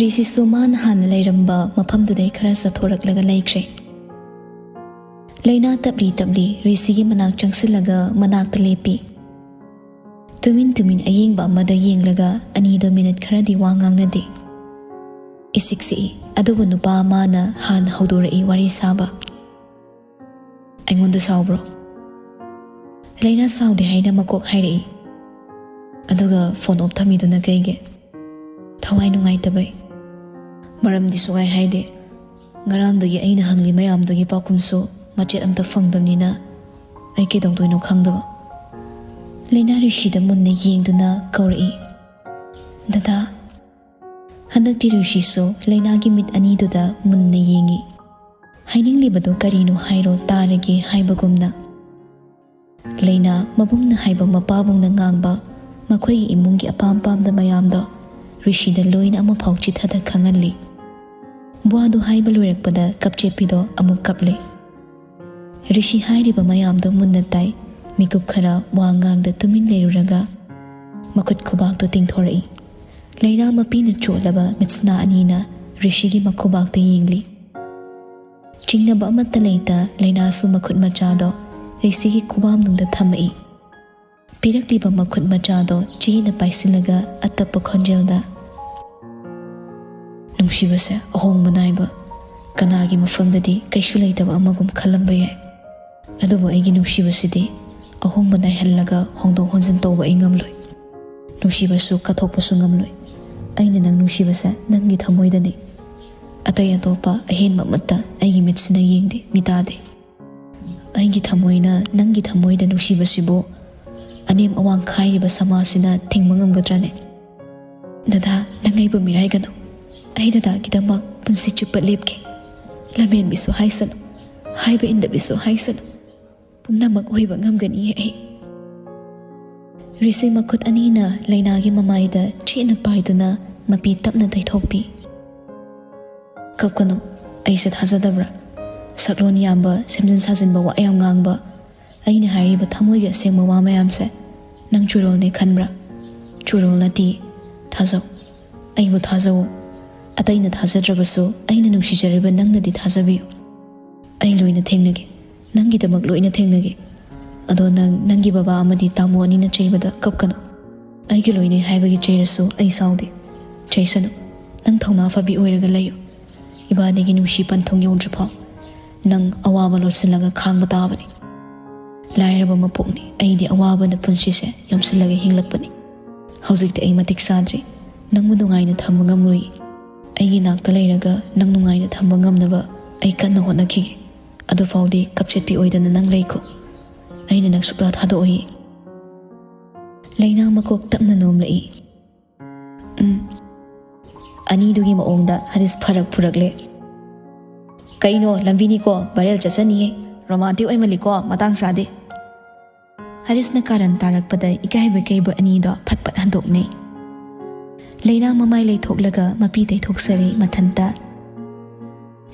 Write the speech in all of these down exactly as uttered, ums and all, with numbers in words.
ꯔꯤꯁꯤꯁꯨ ꯃꯥꯅ ꯍꯥꯟꯅ ꯂꯩꯔꯝꯕ ꯃꯐꯝꯗꯨꯗꯩ ꯈꯔ ꯆꯠꯊꯣꯔꯛꯂꯒ ꯂꯩꯈ꯭ꯔꯦ꯫ ꯂꯩꯅꯥ ꯇꯞꯂꯤ ꯇꯞꯂꯤ ꯔꯤꯁꯤꯒꯤ ꯃꯅꯥꯛ ꯆꯪꯁꯤꯜꯂꯒ ꯃꯅꯥꯛꯇ ꯂꯦꯞꯄꯤ꯫ ꯇꯨꯃꯤꯟ ꯇꯨꯃꯤꯟ ꯑꯌꯦꯡꯕ ꯑꯃꯗ ꯌꯦꯡꯂꯒ ꯑꯅꯤꯗꯣ ꯃꯤꯅꯤꯠ ꯈꯔꯗꯤ ꯋꯥ ꯉꯥꯡꯅꯗꯦ꯫ ꯏꯁꯤꯛ ꯁꯤꯛꯏ, ꯑꯗꯨꯕꯨ ꯅꯨꯄꯥ ꯑꯃꯅ ꯍꯥꯟꯅ ꯍꯧꯗꯣꯔꯛꯏ ꯋꯥꯔꯤ ꯁꯥꯕ꯫ "ꯑꯩꯉꯣꯟꯗ ꯁꯥꯎꯕ꯭ꯔꯣ?" ꯂꯩꯅꯥ ꯁꯥꯎꯗꯦ ꯍꯥꯏꯅ ꯃꯀꯣꯛ ꯍꯥꯏꯔꯛꯏ꯫ "ꯑꯗꯨꯒ ꯐꯣꯟ ꯑꯣꯐ ꯊꯝꯃꯤꯗꯨꯅ ꯀꯩꯒꯤ?" "ꯊꯋꯥꯏ ꯅꯨꯡꯉꯥꯏꯇꯕꯩ꯫ ꯃꯔꯝꯗꯤ ꯁꯨꯛꯍꯥꯏ ꯍꯥꯏꯗꯦ꯫ ꯉꯔꯥꯡꯗꯒꯤ ꯑꯩꯅ ꯍꯪꯂꯤ ꯃꯌꯥꯝꯗꯨꯒꯤ ꯄꯥꯎꯈꯨꯝꯁꯨ ꯃꯆꯦꯠ ꯑꯝꯇ ꯐꯪꯗꯕꯅꯤꯅ ꯑꯩ ꯀꯩꯗꯧꯗꯣꯏꯅꯣ ꯈꯪꯗꯕ꯫" ꯂꯩꯅꯥ ꯔꯤꯁꯤꯗ ꯃꯨꯟꯅ ꯌꯦꯡꯗꯨꯅ ꯀꯧꯔꯛꯏ, "ꯗꯗꯥ꯫" ꯍꯟꯗꯛꯇꯤ ꯔꯤꯁꯤꯁꯨ ꯂꯩꯅꯥꯒꯤ ꯃꯤꯠ ꯑꯅꯤꯗꯨꯗ ꯃꯨꯟꯅ ꯌꯦꯡꯏ꯫ ꯍꯥꯏꯅꯤꯡꯂꯤꯕꯗꯨ ꯀꯔꯤꯅꯣ ꯍꯥꯏꯔꯣ ꯇꯥꯔꯒꯦ ꯍꯥꯏꯕꯒꯨꯝꯅ꯫ ꯂꯩꯅꯥ ꯃꯕꯨꯡꯅ ꯍꯥꯏꯕ, ꯃꯄꯥꯕꯨꯡꯅ ꯉꯥꯡꯕ, ꯃꯈꯣꯏꯒꯤ ꯏꯃꯨꯡꯒꯤ ꯑꯄꯥꯝ ꯄꯥꯝꯗ ꯃꯌꯥꯝꯗꯣ ꯔꯤꯁꯤꯗ ꯂꯣꯏꯅ ꯑꯃꯐꯥꯎ ꯆꯤꯊꯗ ꯈꯪꯍꯜꯂꯤ꯫ ꯕ꯭ꯋꯥꯗꯨ ꯍꯥꯏꯕ ꯂꯣꯏꯔꯛꯄꯗ ꯀꯞꯆꯦꯠꯄꯤꯗꯣ ꯑꯃꯨꯛ ꯀꯞꯂꯦ꯫ ꯔꯤꯁꯤ ꯍꯥꯏꯔꯤꯕ ꯃꯌꯥꯝꯗꯣ ꯃꯨꯟꯅ ꯇꯥꯏ꯫ ꯃꯤꯀꯨꯞ ꯈꯔ ꯋꯥ ꯉꯥꯡꯗ ꯇꯨꯃꯤꯟ ꯂꯩꯔꯨꯔꯒ ꯃꯈꯨꯠ ꯈꯨꯕꯥꯛꯇꯨ ꯇꯤꯡꯊꯣꯔꯛꯏ꯫ ꯂꯩꯅꯥ ꯃꯄꯤꯅ ꯆꯣꯠꯂꯕ ꯃꯤꯠꯁꯅꯥ ꯑꯅꯤꯅ ꯔꯤꯁꯤꯒꯤ ꯃꯈꯨꯕꯥꯛꯇ ꯌꯦꯡꯂꯤ꯫ ꯆꯤꯡꯅꯕ ꯑꯃꯠꯇ ꯂꯩꯇ ꯂꯩꯅꯥꯁꯨ ꯃꯈꯨꯠ ꯃꯆꯥꯗꯣ ꯔꯤꯁꯤꯒꯤ ꯈꯨꯕꯥꯝꯅꯨꯡꯗ ꯊꯝꯃꯛꯏ꯫ ꯄꯤꯔꯛꯂꯤꯕ ꯃꯈꯨꯠ ꯃꯆꯥꯗꯣ ꯆꯦꯅ ꯄꯥꯏꯁꯤꯜꯂꯒ ꯑꯇꯞꯄ ꯈꯣꯟꯖꯦꯜꯗ, "ꯅꯨꯡꯁꯤꯕꯁꯦ ꯑꯍꯣꯡꯕ ꯅꯥꯏꯕ, ꯀꯅꯥꯒꯤ ꯃꯐꯝꯗꯗꯤ ꯀꯩꯁꯨ ꯂꯩꯇꯕ ꯑꯃꯒꯨꯝ ꯈꯜꯂꯝꯕ ꯌꯥꯏ꯫ ꯑꯗꯨꯕꯨ ꯑꯩꯒꯤ ꯅꯨꯡꯁꯤꯕꯁꯤꯗꯤ ꯑꯍꯣꯡꯕ ꯅꯥꯏꯍꯜꯂꯒ ꯍꯣꯡꯗꯣꯛ ꯍꯣꯟꯖꯤꯟ ꯇꯧꯕ ꯑꯩ ꯉꯝꯂꯣꯏ꯫ ꯅꯨꯡꯁꯤꯕꯁꯨ ꯀꯠꯊꯣꯛꯄꯁꯨ ꯉꯝꯂꯣꯏ꯫ ꯑꯩꯅ ꯅꯪ ꯅꯨꯡꯁꯤꯕꯁꯦ ꯅꯪꯒꯤ ꯊꯃꯣꯏꯗꯅꯤ꯫ ꯑꯇꯩ ꯑꯇꯣꯞꯄ ꯑꯍꯦꯟꯕ ꯑꯃꯠꯇ ꯑꯩꯒꯤ ꯃꯤꯠꯁꯤꯅ ꯌꯦꯡꯗꯦ, ꯃꯤꯇꯥꯗꯦ꯫ ꯑꯩꯒꯤ ꯊꯃꯣꯏꯅ ꯅꯪꯒꯤ ꯊꯃꯣꯏꯗ ꯅꯨꯡꯁꯤꯕꯁꯤꯕꯨ ꯑꯅꯦꯝ ꯑꯋꯥꯡ ꯈꯥꯏꯔꯤꯕ ꯁꯃꯥꯖꯁꯤꯅ ꯊꯤꯡꯕ ꯉꯝꯒꯗ꯭ꯔꯅꯦ? ꯗꯗꯥ, ꯅꯪ ꯑꯩꯕꯨ ꯃꯤꯔꯥꯏꯒꯅꯨ꯫ ꯑꯩ ꯗꯗꯥꯒꯤꯗꯃꯛ ꯄꯨꯟꯁꯤ ꯆꯨꯞꯄ ꯂꯦꯞꯀꯦ꯫ ꯂꯝꯍꯦꯟꯕꯤꯁꯨ ꯍꯥꯏꯁꯅꯨ, ꯍꯥꯏꯕ ꯏꯟꯗꯕꯤꯁꯨ ꯍꯥꯏꯁꯅꯨ꯫ ꯄꯨꯝꯅꯃꯛ ꯑꯣꯏꯕ ꯉꯝꯒꯅꯤ ꯑꯩ꯫" ꯔꯤꯁꯤ ꯃꯈꯨꯠ ꯑꯅꯤꯅ ꯂꯩꯅꯥꯒꯤ ꯃꯃꯥꯏꯗ ꯆꯦꯠꯅ ꯄꯥꯏꯗꯨꯅ ꯃꯄꯤ ꯇꯞꯅ ꯇꯩꯊꯣꯛꯄꯤ꯫ "ꯀꯞꯀꯅꯨ, ꯑꯩꯁꯦ ꯊꯥꯖꯗꯕ꯭ꯔꯥ? ꯁꯛꯂꯣꯟ ꯌꯥꯝꯕ, ꯁꯦꯝꯖꯤꯟ ꯁꯥꯖꯤꯟꯕ ꯋꯥ ꯌꯥꯝ ꯉꯥꯡꯕ, ꯑꯩꯅ ꯍꯥꯏꯔꯤꯕ ꯊꯃꯣꯏꯒꯤ ꯑꯁꯦꯡꯕ ꯋꯥ ꯃꯌꯥꯝꯁꯦ ꯅꯪ ꯆꯨꯔꯣꯜꯅꯦ ꯈꯟꯕ꯭ꯔꯥ? ꯆꯨꯔꯣꯜ ꯅꯠꯇꯦ, ꯊꯥꯖꯧ, ꯑꯩꯕꯨ ꯊꯥꯖꯧ꯫ ꯑꯇꯩꯅ ꯊꯥꯖꯗ꯭ꯔꯕꯁꯨ ꯑꯩꯅ ꯅꯨꯡꯁꯤꯖꯔꯤꯕ ꯅꯪꯅꯗꯤ ꯊꯥꯖꯕꯤꯌꯨ꯫ ꯑꯩ ꯂꯣꯏꯅ ꯊꯦꯡꯅꯒꯦ, ꯅꯪꯒꯤꯗꯃꯛ ꯂꯣꯏꯅ ꯊꯦꯡꯅꯒꯦ꯫ ꯑꯗꯣ ꯅꯪ ꯅꯪꯒꯤ ꯕꯕꯥ ꯑꯃꯗꯤ ꯇꯥꯃꯣ ꯑꯅꯤꯅ ꯆꯩꯕꯗ ꯀꯞꯀꯅꯨ꯫ ꯑꯩꯒꯤ ꯂꯣꯏꯅꯩ ꯍꯥꯏꯕꯒꯤ ꯆꯩꯔꯁꯨ ꯑꯩ ꯁꯥꯎꯗꯦ꯫ ꯆꯩꯁꯅꯨ꯫ ꯅꯪ ꯊꯧꯅꯥ ꯐꯕꯤ ꯑꯣꯏꯔꯒ ꯂꯩꯌꯨ꯫ ꯏꯕꯥꯅꯤꯒꯤ ꯅꯨꯡꯁꯤ ꯄꯟꯊꯨꯡ ꯌꯧꯗ꯭ꯔꯤꯐꯥꯎ ꯅꯪ ꯑꯋꯥꯕ ꯂꯣꯠꯁꯤꯜꯂꯒ ꯈꯥꯡꯕ ꯇꯥꯕꯅꯤ꯫ ꯂꯥꯏꯔꯕ ꯃꯄꯣꯛꯅꯤ꯫ ꯑꯩꯗꯤ ꯑꯋꯥꯕꯅ ꯄꯨꯟꯁꯤꯁꯦ ꯌꯣꯝꯁꯤꯜꯂꯒ ꯍꯤꯡꯂꯛꯄꯅꯤ꯫ ꯍꯧꯖꯤꯛꯇꯤ ꯑꯩ ꯃꯇꯤꯛ ꯆꯥꯗ꯭ꯔꯤ꯫ ꯅꯪꯕꯨ ꯅꯨꯡꯉꯥꯏꯅ ꯊꯝꯕ ꯉꯝꯂꯣꯏ꯫ ꯑꯩꯒꯤ ꯅꯥꯛꯇ ꯂꯩꯔꯒ ꯅꯪ ꯅꯨꯡꯉꯥꯏꯅ ꯊꯝꯕ ꯉꯝꯅꯕ ꯑꯩ ꯀꯟꯅ ꯍꯣꯠꯅꯈꯤꯒꯦ꯫ ꯑꯗꯨꯐꯥꯎꯗꯤ ꯀꯞꯆꯦꯠꯄꯤ ꯑꯣꯏꯗꯅ ꯅꯪ ꯂꯩꯈꯣ꯫ ꯑꯩꯅ ꯅꯪ ꯁꯨꯛꯇꯥ ꯊꯥꯗꯣꯛꯑꯣꯏ꯫ ꯂꯩꯅꯥ ꯃꯀꯣꯛ ꯇꯞꯅ ꯅꯣꯝꯂꯛꯏ꯫ ꯎꯝ꯫ ꯑꯅꯤꯗꯨꯒꯤ ꯃꯑꯣꯡꯗ ꯍꯔꯤꯁ ꯐꯔꯛ ꯐꯨꯔꯛꯂꯦ꯫ ꯀꯩꯅꯣ, ꯂꯝꯕꯤꯅꯤꯀꯣ, ꯚꯥꯏꯔꯦꯜ ꯆꯠꯆꯅꯤꯌꯦ꯫ ꯔꯣꯃꯥꯟꯇꯤꯛ ꯑꯣꯏꯃꯜꯂꯤꯀꯣ, ꯃꯇꯥꯡ ꯆꯥꯗꯦ꯫ ꯍꯔꯤꯁꯅ ꯀꯥꯔꯟ ꯇꯥꯔꯛꯄꯗ ꯏꯀꯥꯏꯕ ꯀꯩꯕ ꯑꯅꯤꯗꯣ ꯐꯠ ꯐꯠ ꯍꯟꯗꯣꯛꯅꯩ꯫ ꯂꯩꯅꯥ ꯃꯃꯥꯏ ꯂꯩꯊꯣꯛꯂꯒ ꯃꯄꯤ ꯇꯩꯊꯣꯛꯆꯔꯦ ꯃꯊꯟꯇ꯫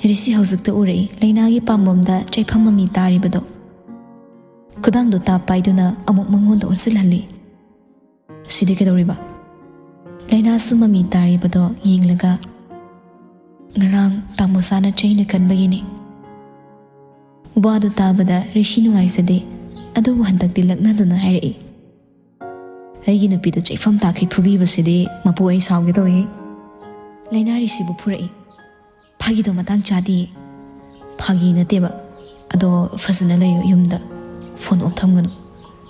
ꯔꯤꯁꯤ ꯍꯧꯖꯤꯛꯇ ꯎꯔꯛꯏ ꯂꯩꯅꯥꯒꯤ ꯄꯥꯝꯕꯣꯝꯗ ꯆꯩꯐꯝ ꯃꯃꯤ ꯇꯥꯔꯤꯕꯗꯣ꯫ ꯈꯨꯗꯥꯡꯗꯣ ꯇꯥꯞ ꯄꯥꯏꯗꯨꯅ ꯑꯃꯨꯛ ꯃꯉꯣꯟꯗ ꯑꯣꯟꯁꯤꯜꯍꯜꯂꯤ꯫ "ꯁꯤꯗꯤ ꯀꯩꯗꯧꯔꯤꯕ?" ꯂꯩꯅꯥꯁꯨ ꯃꯃꯤ ꯇꯥꯔꯤꯕꯗꯣ ꯌꯦꯡꯂꯒ, "ꯉꯔꯥꯡ ꯇꯥꯃꯣꯁꯥꯅ ꯆꯩꯅ ꯀꯟꯕꯒꯤꯅꯤ꯫" ꯋꯥꯗꯨ ꯇꯥꯕꯗ ꯔꯤꯁꯤ ꯅꯨꯡꯉꯥꯏꯖꯗꯦ, ꯑꯗꯨꯕꯨ ꯍꯟꯗꯛꯇꯤ ꯂꯛꯅꯗꯨꯅ ꯍꯥꯏꯔꯛꯏ, "ꯑꯩꯒꯤ ꯅꯨꯄꯤꯗ ꯆꯩꯐꯝ ꯇꯥꯈꯩ ꯐꯨꯕꯤꯕꯁꯤꯗꯤ ꯃꯄꯨ ꯑꯩ ꯁꯥꯎꯒꯦ ꯇꯧꯏ꯫" ꯂꯩꯅꯥ ꯔꯤꯁꯤꯕꯨ ꯐꯨꯔꯛꯏ꯫ "ꯐꯥꯒꯤꯗꯣ ꯃꯇꯥꯡ ꯆꯥꯗꯤꯌꯦ꯫" "ꯐꯥꯒꯤ ꯅꯠꯇꯦꯕ꯫ ꯑꯗꯣ ꯐꯖꯅ ꯂꯩꯌꯨ ꯌꯨꯝꯗ꯫ ꯐꯣꯟ ꯑꯣꯐ ꯊꯝꯒꯅꯨ꯫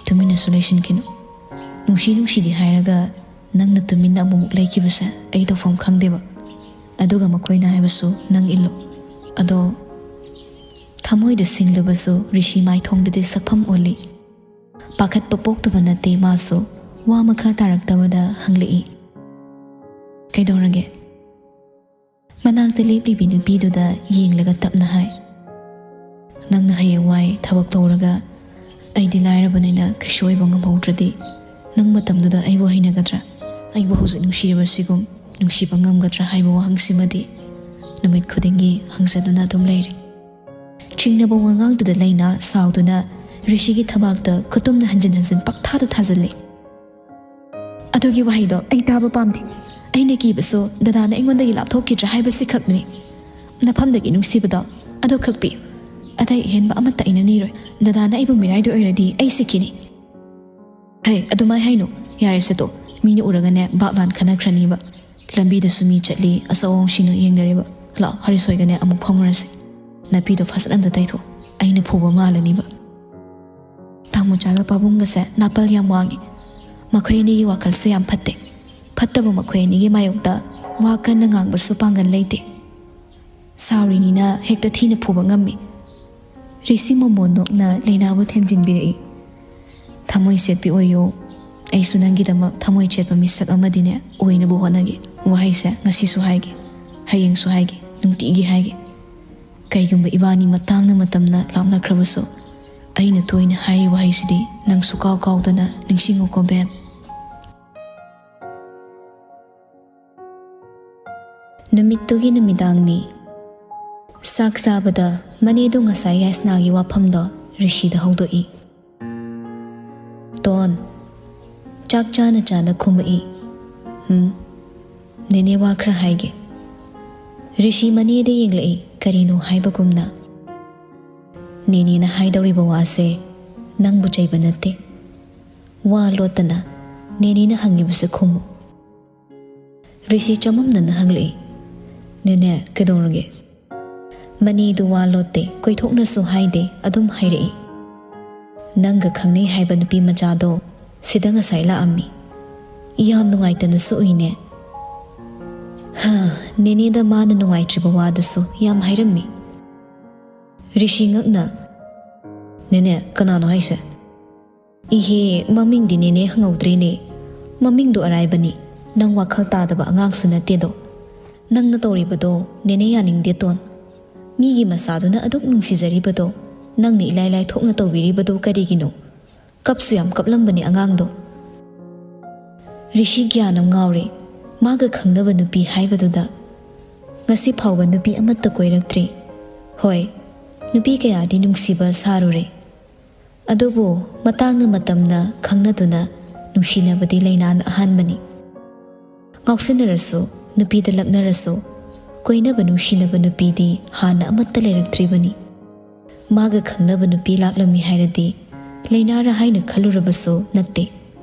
ꯇꯨꯃꯤꯟꯅꯁꯨ ꯂꯩꯁꯤꯟꯈꯤꯅꯨ꯫ ꯅꯨꯡꯁꯤ ꯅꯨꯡꯁꯤꯗꯤ ꯍꯥꯏꯔꯒ ꯅꯪꯅ ꯇꯨꯃꯤꯟꯅ ꯑꯃꯨꯛꯃꯨꯛ ꯂꯩꯈꯤꯕꯁꯦ ꯑꯩ ꯇꯧꯐꯝ ꯈꯪꯗꯦꯕ꯫ ꯑꯗꯨꯒ ꯃꯈꯣꯏꯅ ꯍꯥꯏꯕꯁꯨ ꯅꯪ ꯏꯜꯂꯨ꯫" ꯑꯗꯣ ꯊꯃꯣꯏꯗ ꯁꯤꯡꯂꯕꯁꯨ ꯔꯤꯁꯤ ꯃꯥꯏꯊꯣꯡꯗꯗꯤ ꯁꯛꯐꯝ ꯑꯣꯜꯂꯤ꯫ ꯄꯥꯈꯠꯄ ꯄꯣꯛꯇꯕ ꯅꯠꯇꯦ ꯃꯥꯁꯨ꯫ ꯋꯥ ꯃꯈꯥ ꯇꯥꯔꯛꯇꯕꯗ ꯍꯪꯂꯛꯏ, "ꯀꯩꯗꯧꯔꯒꯦ?" ꯃꯅꯥꯛꯇ ꯂꯦꯞꯂꯤꯕꯤ ꯅꯨꯄꯤꯗꯨꯗ ꯌꯦꯡꯂꯒ ꯇꯞꯅ ꯍꯥꯏ, "ꯅꯪꯅ ꯍꯌꯦꯡꯋꯥꯏ ꯊꯕꯛ ꯇꯧꯔꯒ ꯑꯩꯗꯤ ꯂꯥꯏꯔꯕꯅꯤꯅ ꯀꯩꯁꯨ ꯑꯣꯏꯕ ꯉꯝꯍꯧꯗ꯭ꯔꯗꯤ ꯅꯪ ꯃꯇꯝꯗꯨꯗ ꯑꯩꯕꯨ ꯍꯩꯅꯒꯗ꯭ꯔꯥ? ꯑꯩꯕꯨ ꯍꯧꯖꯤꯛ ꯅꯨꯡꯁꯤꯔꯤꯕꯁꯤꯒꯨꯝ ꯅꯨꯡꯁꯤꯕ ꯉꯝꯒꯗ꯭ꯔꯥ ꯍꯥꯏꯕ ꯋꯥꯍꯪꯁꯤꯃꯗꯤ ꯅꯨꯃꯤꯠ ꯈꯨꯗꯤꯡꯒꯤ ꯍꯪꯖꯗꯨꯅ ꯑꯗꯨꯝ ꯂꯩꯔꯦ꯫" ꯆꯤꯡꯅꯕ ꯋꯥꯉꯥꯡꯗꯨꯗ ꯂꯩꯅꯥ ꯁꯥꯎꯗꯨꯅ ꯔꯤꯁꯤꯒꯤ ꯊꯕꯥꯛꯇ ꯈꯨꯇꯨꯝꯅ ꯍꯟꯖꯤꯟ ꯍꯟꯖꯤꯟ ꯄꯛꯊꯥꯗ ꯊꯥꯖꯤꯜꯂꯤ꯫ "ꯑꯗꯨꯒꯤ ꯋꯥꯍꯩꯗꯣ ꯑꯩ ꯇꯥꯕ ꯄꯥꯝꯗꯦ꯫ ꯑꯩꯅ ꯀꯤꯕꯁꯨ ꯗꯗꯥꯅ ꯑꯩꯉꯣꯟꯗꯒꯤ ꯂꯥꯞꯊꯣꯛꯈꯤꯗ꯭ꯔꯥ ꯍꯥꯏꯕꯁꯤ ꯈꯛꯅꯤ꯫ ꯅꯐꯝꯗꯒꯤ ꯅꯨꯡꯁꯤꯕꯗꯣ ꯑꯗꯨ ꯈꯛ ꯄꯤꯌꯨ꯫ ꯑꯇꯩ ꯑꯍꯦꯟꯕ ꯑꯃꯠꯇ ꯑꯩꯅ ꯅꯤꯔꯣꯏ꯫ ꯗꯗꯥꯅ ꯑꯩꯕꯨ ꯃꯤꯔꯥꯏꯗ ꯑꯣꯏꯔꯗꯤ ꯑꯩ ꯁꯤꯈꯤꯅꯤ꯫ ꯍꯦ, ꯑꯗꯨꯃꯥꯏ ꯍꯥꯏꯅꯨ꯫ ꯌꯥꯔꯦꯁꯦ ꯇꯣ꯫ ꯃꯤꯅ ꯎꯔꯒꯅꯦ ꯚꯥꯞ ꯂꯥꯟ ꯈꯟꯅꯈ꯭ꯔꯅꯤꯕ꯫ ꯂꯝꯕꯤꯗꯁꯨ ꯃꯤ ꯆꯠꯂꯤ, ꯑꯆꯧ ꯑꯑꯣꯡꯁꯤꯡꯅ ꯌꯦꯡꯅꯔꯤꯕ꯫ ꯂꯥꯛꯑꯣ, ꯍꯔꯤꯁꯣꯏꯒꯅꯦ ꯑꯃꯨꯛ ꯐꯥꯎꯅꯔꯁꯤ꯫ ꯅꯥꯄꯤꯗꯣ ꯐꯖꯅ ꯑꯝꯇ ꯇꯩꯊꯣꯛ꯫ ꯑꯩꯅ ꯐꯨꯕ ꯃꯥꯜꯂꯅꯤꯕ꯫ ꯇꯥꯃꯣꯆꯥꯒ ꯄꯥꯕꯨꯡꯒꯁꯦ ꯅꯥꯄꯜ ꯌꯥꯝ ꯋꯥꯡꯉꯤ꯫ ꯃꯈꯣꯏ ꯑꯅꯤꯒꯤ ꯋꯥꯈꯜꯁꯦ ꯌꯥꯝ ꯐꯠꯇꯦ꯫ ꯐꯠꯇꯕ ꯃꯈꯣꯏ ꯑꯅꯤꯒꯤ ꯃꯥꯌꯣꯛꯇ ꯋꯥ ꯀꯟꯅ ꯉꯥꯡꯕꯁꯨ ꯄꯥꯡꯒꯜ ꯂꯩꯇꯦ꯫ ꯁꯥꯎꯔꯤꯅꯤꯅ ꯍꯦꯛꯇ ꯊꯤꯅ ꯐꯨꯕ ꯉꯝꯃꯤ꯫ ꯔꯤꯁꯤ ꯃꯣꯃꯣꯟ ꯅꯣꯛꯅ ꯂꯩꯅꯥꯕꯨ ꯊꯦꯝꯖꯤꯟꯕꯤꯔꯛꯏ꯫ "ꯊꯃꯣꯏ ꯆꯦꯠꯄꯤ ꯑꯣꯏꯌꯣ꯫ ꯑꯩꯁꯨ ꯅꯪꯒꯤꯗꯃꯛ ꯊꯃꯣꯏ ꯆꯦꯠꯄ ꯃꯤꯁꯛ ꯑꯃꯗꯤꯅꯦ ꯑꯣꯏꯅꯕ ꯍꯣꯠꯅꯒꯦ꯫ ꯋꯥꯍꯩꯁꯦ ꯉꯁꯤꯁꯨ ꯍꯥꯏꯒꯦ, ꯍꯌꯦꯡꯁꯨ ꯍꯥꯏꯒꯦ, ꯅꯨꯡꯇꯤꯒꯤ ꯍꯥꯏꯒꯦ꯫ ꯀꯩꯒꯨꯝꯕ ꯏꯕꯥꯅꯤ ꯃꯇꯥꯡꯅ ꯃꯇꯝꯅ ꯂꯥꯞꯅꯈ꯭ꯔꯕꯁꯨ, ꯑꯩꯅ ꯇꯣꯏꯅ ꯍꯥꯏꯔꯤ ꯋꯥꯍꯩꯁꯤꯗꯤ ꯅꯪꯁꯨ ꯀꯥꯎ ꯀꯥꯎꯗꯅ ꯅꯤꯡꯁꯤꯡꯉꯨꯀꯣ, ꯕꯦꯝ꯫" ꯅꯨꯃꯤꯠꯇꯨꯒꯤ ꯅꯨꯃꯤꯗꯥꯡꯅꯤ꯫ ꯆꯥꯛ ꯆꯥꯕꯗ ꯃꯅꯦꯗꯨ ꯉꯁꯥꯏ ꯌꯥꯏꯁꯅꯥꯒꯤ ꯋꯥꯐꯝꯗꯣ ꯔꯤꯁꯤꯗ ꯍꯧꯗꯣꯛꯏ꯫ ꯇꯣꯟ, ꯆꯥꯛ ꯆꯥꯅ ꯆꯥꯅ ꯈꯨꯝꯃꯛꯏ꯫ "ꯍꯨꯝ, ꯅꯦꯅꯦ ꯋꯥ ꯈꯔ ꯍꯥꯏꯒꯦ꯫" ꯔꯤꯁꯤ ꯃꯅꯦꯗ ꯌꯦꯡꯂꯛꯏ, ꯀꯔꯤꯅꯣ ꯍꯥꯏꯕꯒꯨꯝꯅ꯫ "ꯅꯦꯅꯦꯅ ꯍꯥꯏꯗꯧꯔꯤꯕ ꯋꯥꯁꯦ ꯅꯪꯕꯨ ꯆꯩꯕ ꯅꯠꯇꯦ꯫ ꯋꯥ ꯂꯣꯠꯇꯅ ꯅꯦꯅꯦꯅ ꯍꯪꯉꯤꯕꯁꯦ ꯈꯨꯝꯃꯨ꯫" ꯔꯤꯁꯤ ꯆꯃꯝꯅꯅ ꯍꯪꯂꯛꯏ꯫ "ꯅꯦꯅꯦ, ꯀꯩꯗꯧꯔꯒꯦ?" ꯃꯅꯤꯗꯨ ꯋꯥ ꯂꯣꯠꯇꯦ, ꯀꯣꯏꯊꯣꯛꯅꯁꯨ ꯍꯥꯏꯗꯦ, ꯑꯗꯨꯝ ꯍꯥꯏꯔꯛꯏ꯫ "ꯅꯪꯒ ꯈꯪꯅꯩ ꯍꯥꯏꯕ ꯅꯨꯄꯤ ꯃꯆꯥꯗꯣ ꯁꯤꯗ ꯉꯁꯥꯏ ꯂꯥꯛꯑꯝꯃꯤ꯫ ꯌꯥꯝ ꯅꯨꯡꯉꯥꯏꯇꯅꯁꯨ ꯎꯏꯅꯦ꯫" ꯍꯥ, ꯅꯦꯅꯦꯗ ꯃꯥꯅ ꯅꯨꯡꯉꯥꯏꯇ꯭ꯔꯤꯕ ꯋꯥꯗꯨꯁꯨ ꯌꯥꯝ ꯍꯥꯏꯔꯝꯃꯤ꯫ ꯔꯤꯁꯤ ꯉꯛꯅ, "ꯅꯦꯅꯦ, ꯀꯅꯥꯅꯣ ꯍꯥꯏꯁꯦ?" "ꯏꯍꯦ, ꯃꯃꯤꯡꯗꯤ ꯅꯦꯅꯦ ꯍꯪꯍꯧꯗ꯭ꯔꯦꯅꯦ꯫ ꯃꯃꯤꯡꯗꯣ ꯑꯔꯥꯏꯕꯅꯤ, ꯅꯪ ꯋꯥꯈꯜ ꯇꯥꯗꯕ ꯑꯉꯥꯡꯁꯨ ꯅꯠꯇꯦꯗꯣ꯫ ꯅꯪꯅ ꯇꯧꯔꯤꯕꯗꯣ ꯅꯦꯅꯦ ꯌꯥꯅꯤꯡꯗꯦ, ꯇꯣꯟ꯫ ꯃꯤꯒꯤ ꯃꯆꯥꯗꯨꯅ ꯑꯗꯨꯛ ꯅꯨꯡꯁꯤꯖꯔꯤꯕꯗꯣ ꯅꯪꯅ ꯏꯂꯥꯏ ꯂꯥꯏꯊꯣꯛꯅ ꯇꯧꯕꯤꯔꯤꯕꯗꯣ ꯀꯔꯤꯒꯤꯅꯣ? ꯀꯞꯁꯨ ꯌꯥꯝ ꯀꯞꯂꯝꯕꯅꯤ ꯑꯉꯥꯡꯗꯣ꯫" ꯔꯤꯁꯤ ꯒ꯭ꯌꯥꯟ ꯑꯃ ꯉꯥꯎꯔꯦ꯫ ꯃꯥꯒ ꯈꯪꯅꯕ ꯅꯨꯄꯤ ꯍꯥꯏꯕꯗꯨꯗ ꯉꯁꯤ ꯐꯥꯎꯕ ꯅꯨꯄꯤ ꯑꯃꯠꯇ ꯀꯣꯏꯔꯛꯇ꯭ꯔꯤ꯫ ꯍꯣꯏ, ꯅꯨꯄꯤ ꯀꯌꯥꯗꯤ ꯅꯨꯡꯁꯤꯕ ꯁꯥꯔꯨꯔꯦ꯫ ꯑꯗꯨꯕꯨ ꯃꯇꯥꯡꯅ ꯃꯇꯝꯅ ꯈꯪꯅꯗꯨꯅ ꯅꯨꯡꯁꯤꯅꯕꯗꯤ ꯂꯩꯅꯥꯅ ꯑꯍꯥꯟꯕꯅꯤ꯫ ꯉꯥꯎꯁꯤꯟꯅꯔꯁꯨ, ꯅꯨꯄꯤꯗ ꯂꯛꯅꯔꯁꯨ, ꯀꯣꯏꯅꯕ ꯅꯨꯡꯁꯤꯅꯕ ꯅꯨꯄꯤꯗꯤ ꯍꯥꯟꯅ ꯑꯃꯠꯇ ꯂꯩꯔꯛꯇ꯭ꯔꯤꯕꯅꯤ꯫ ꯃꯥꯒ ꯈꯪꯅꯕ ꯅꯨꯄꯤ ꯂꯥꯛꯂꯝꯃꯤ ꯍꯥꯏꯔꯗꯤ ꯂꯩꯅꯥꯔ ꯍꯥꯏꯅ ꯈꯜꯂꯨꯔꯕꯁꯨ ꯅꯠꯇꯦ꯫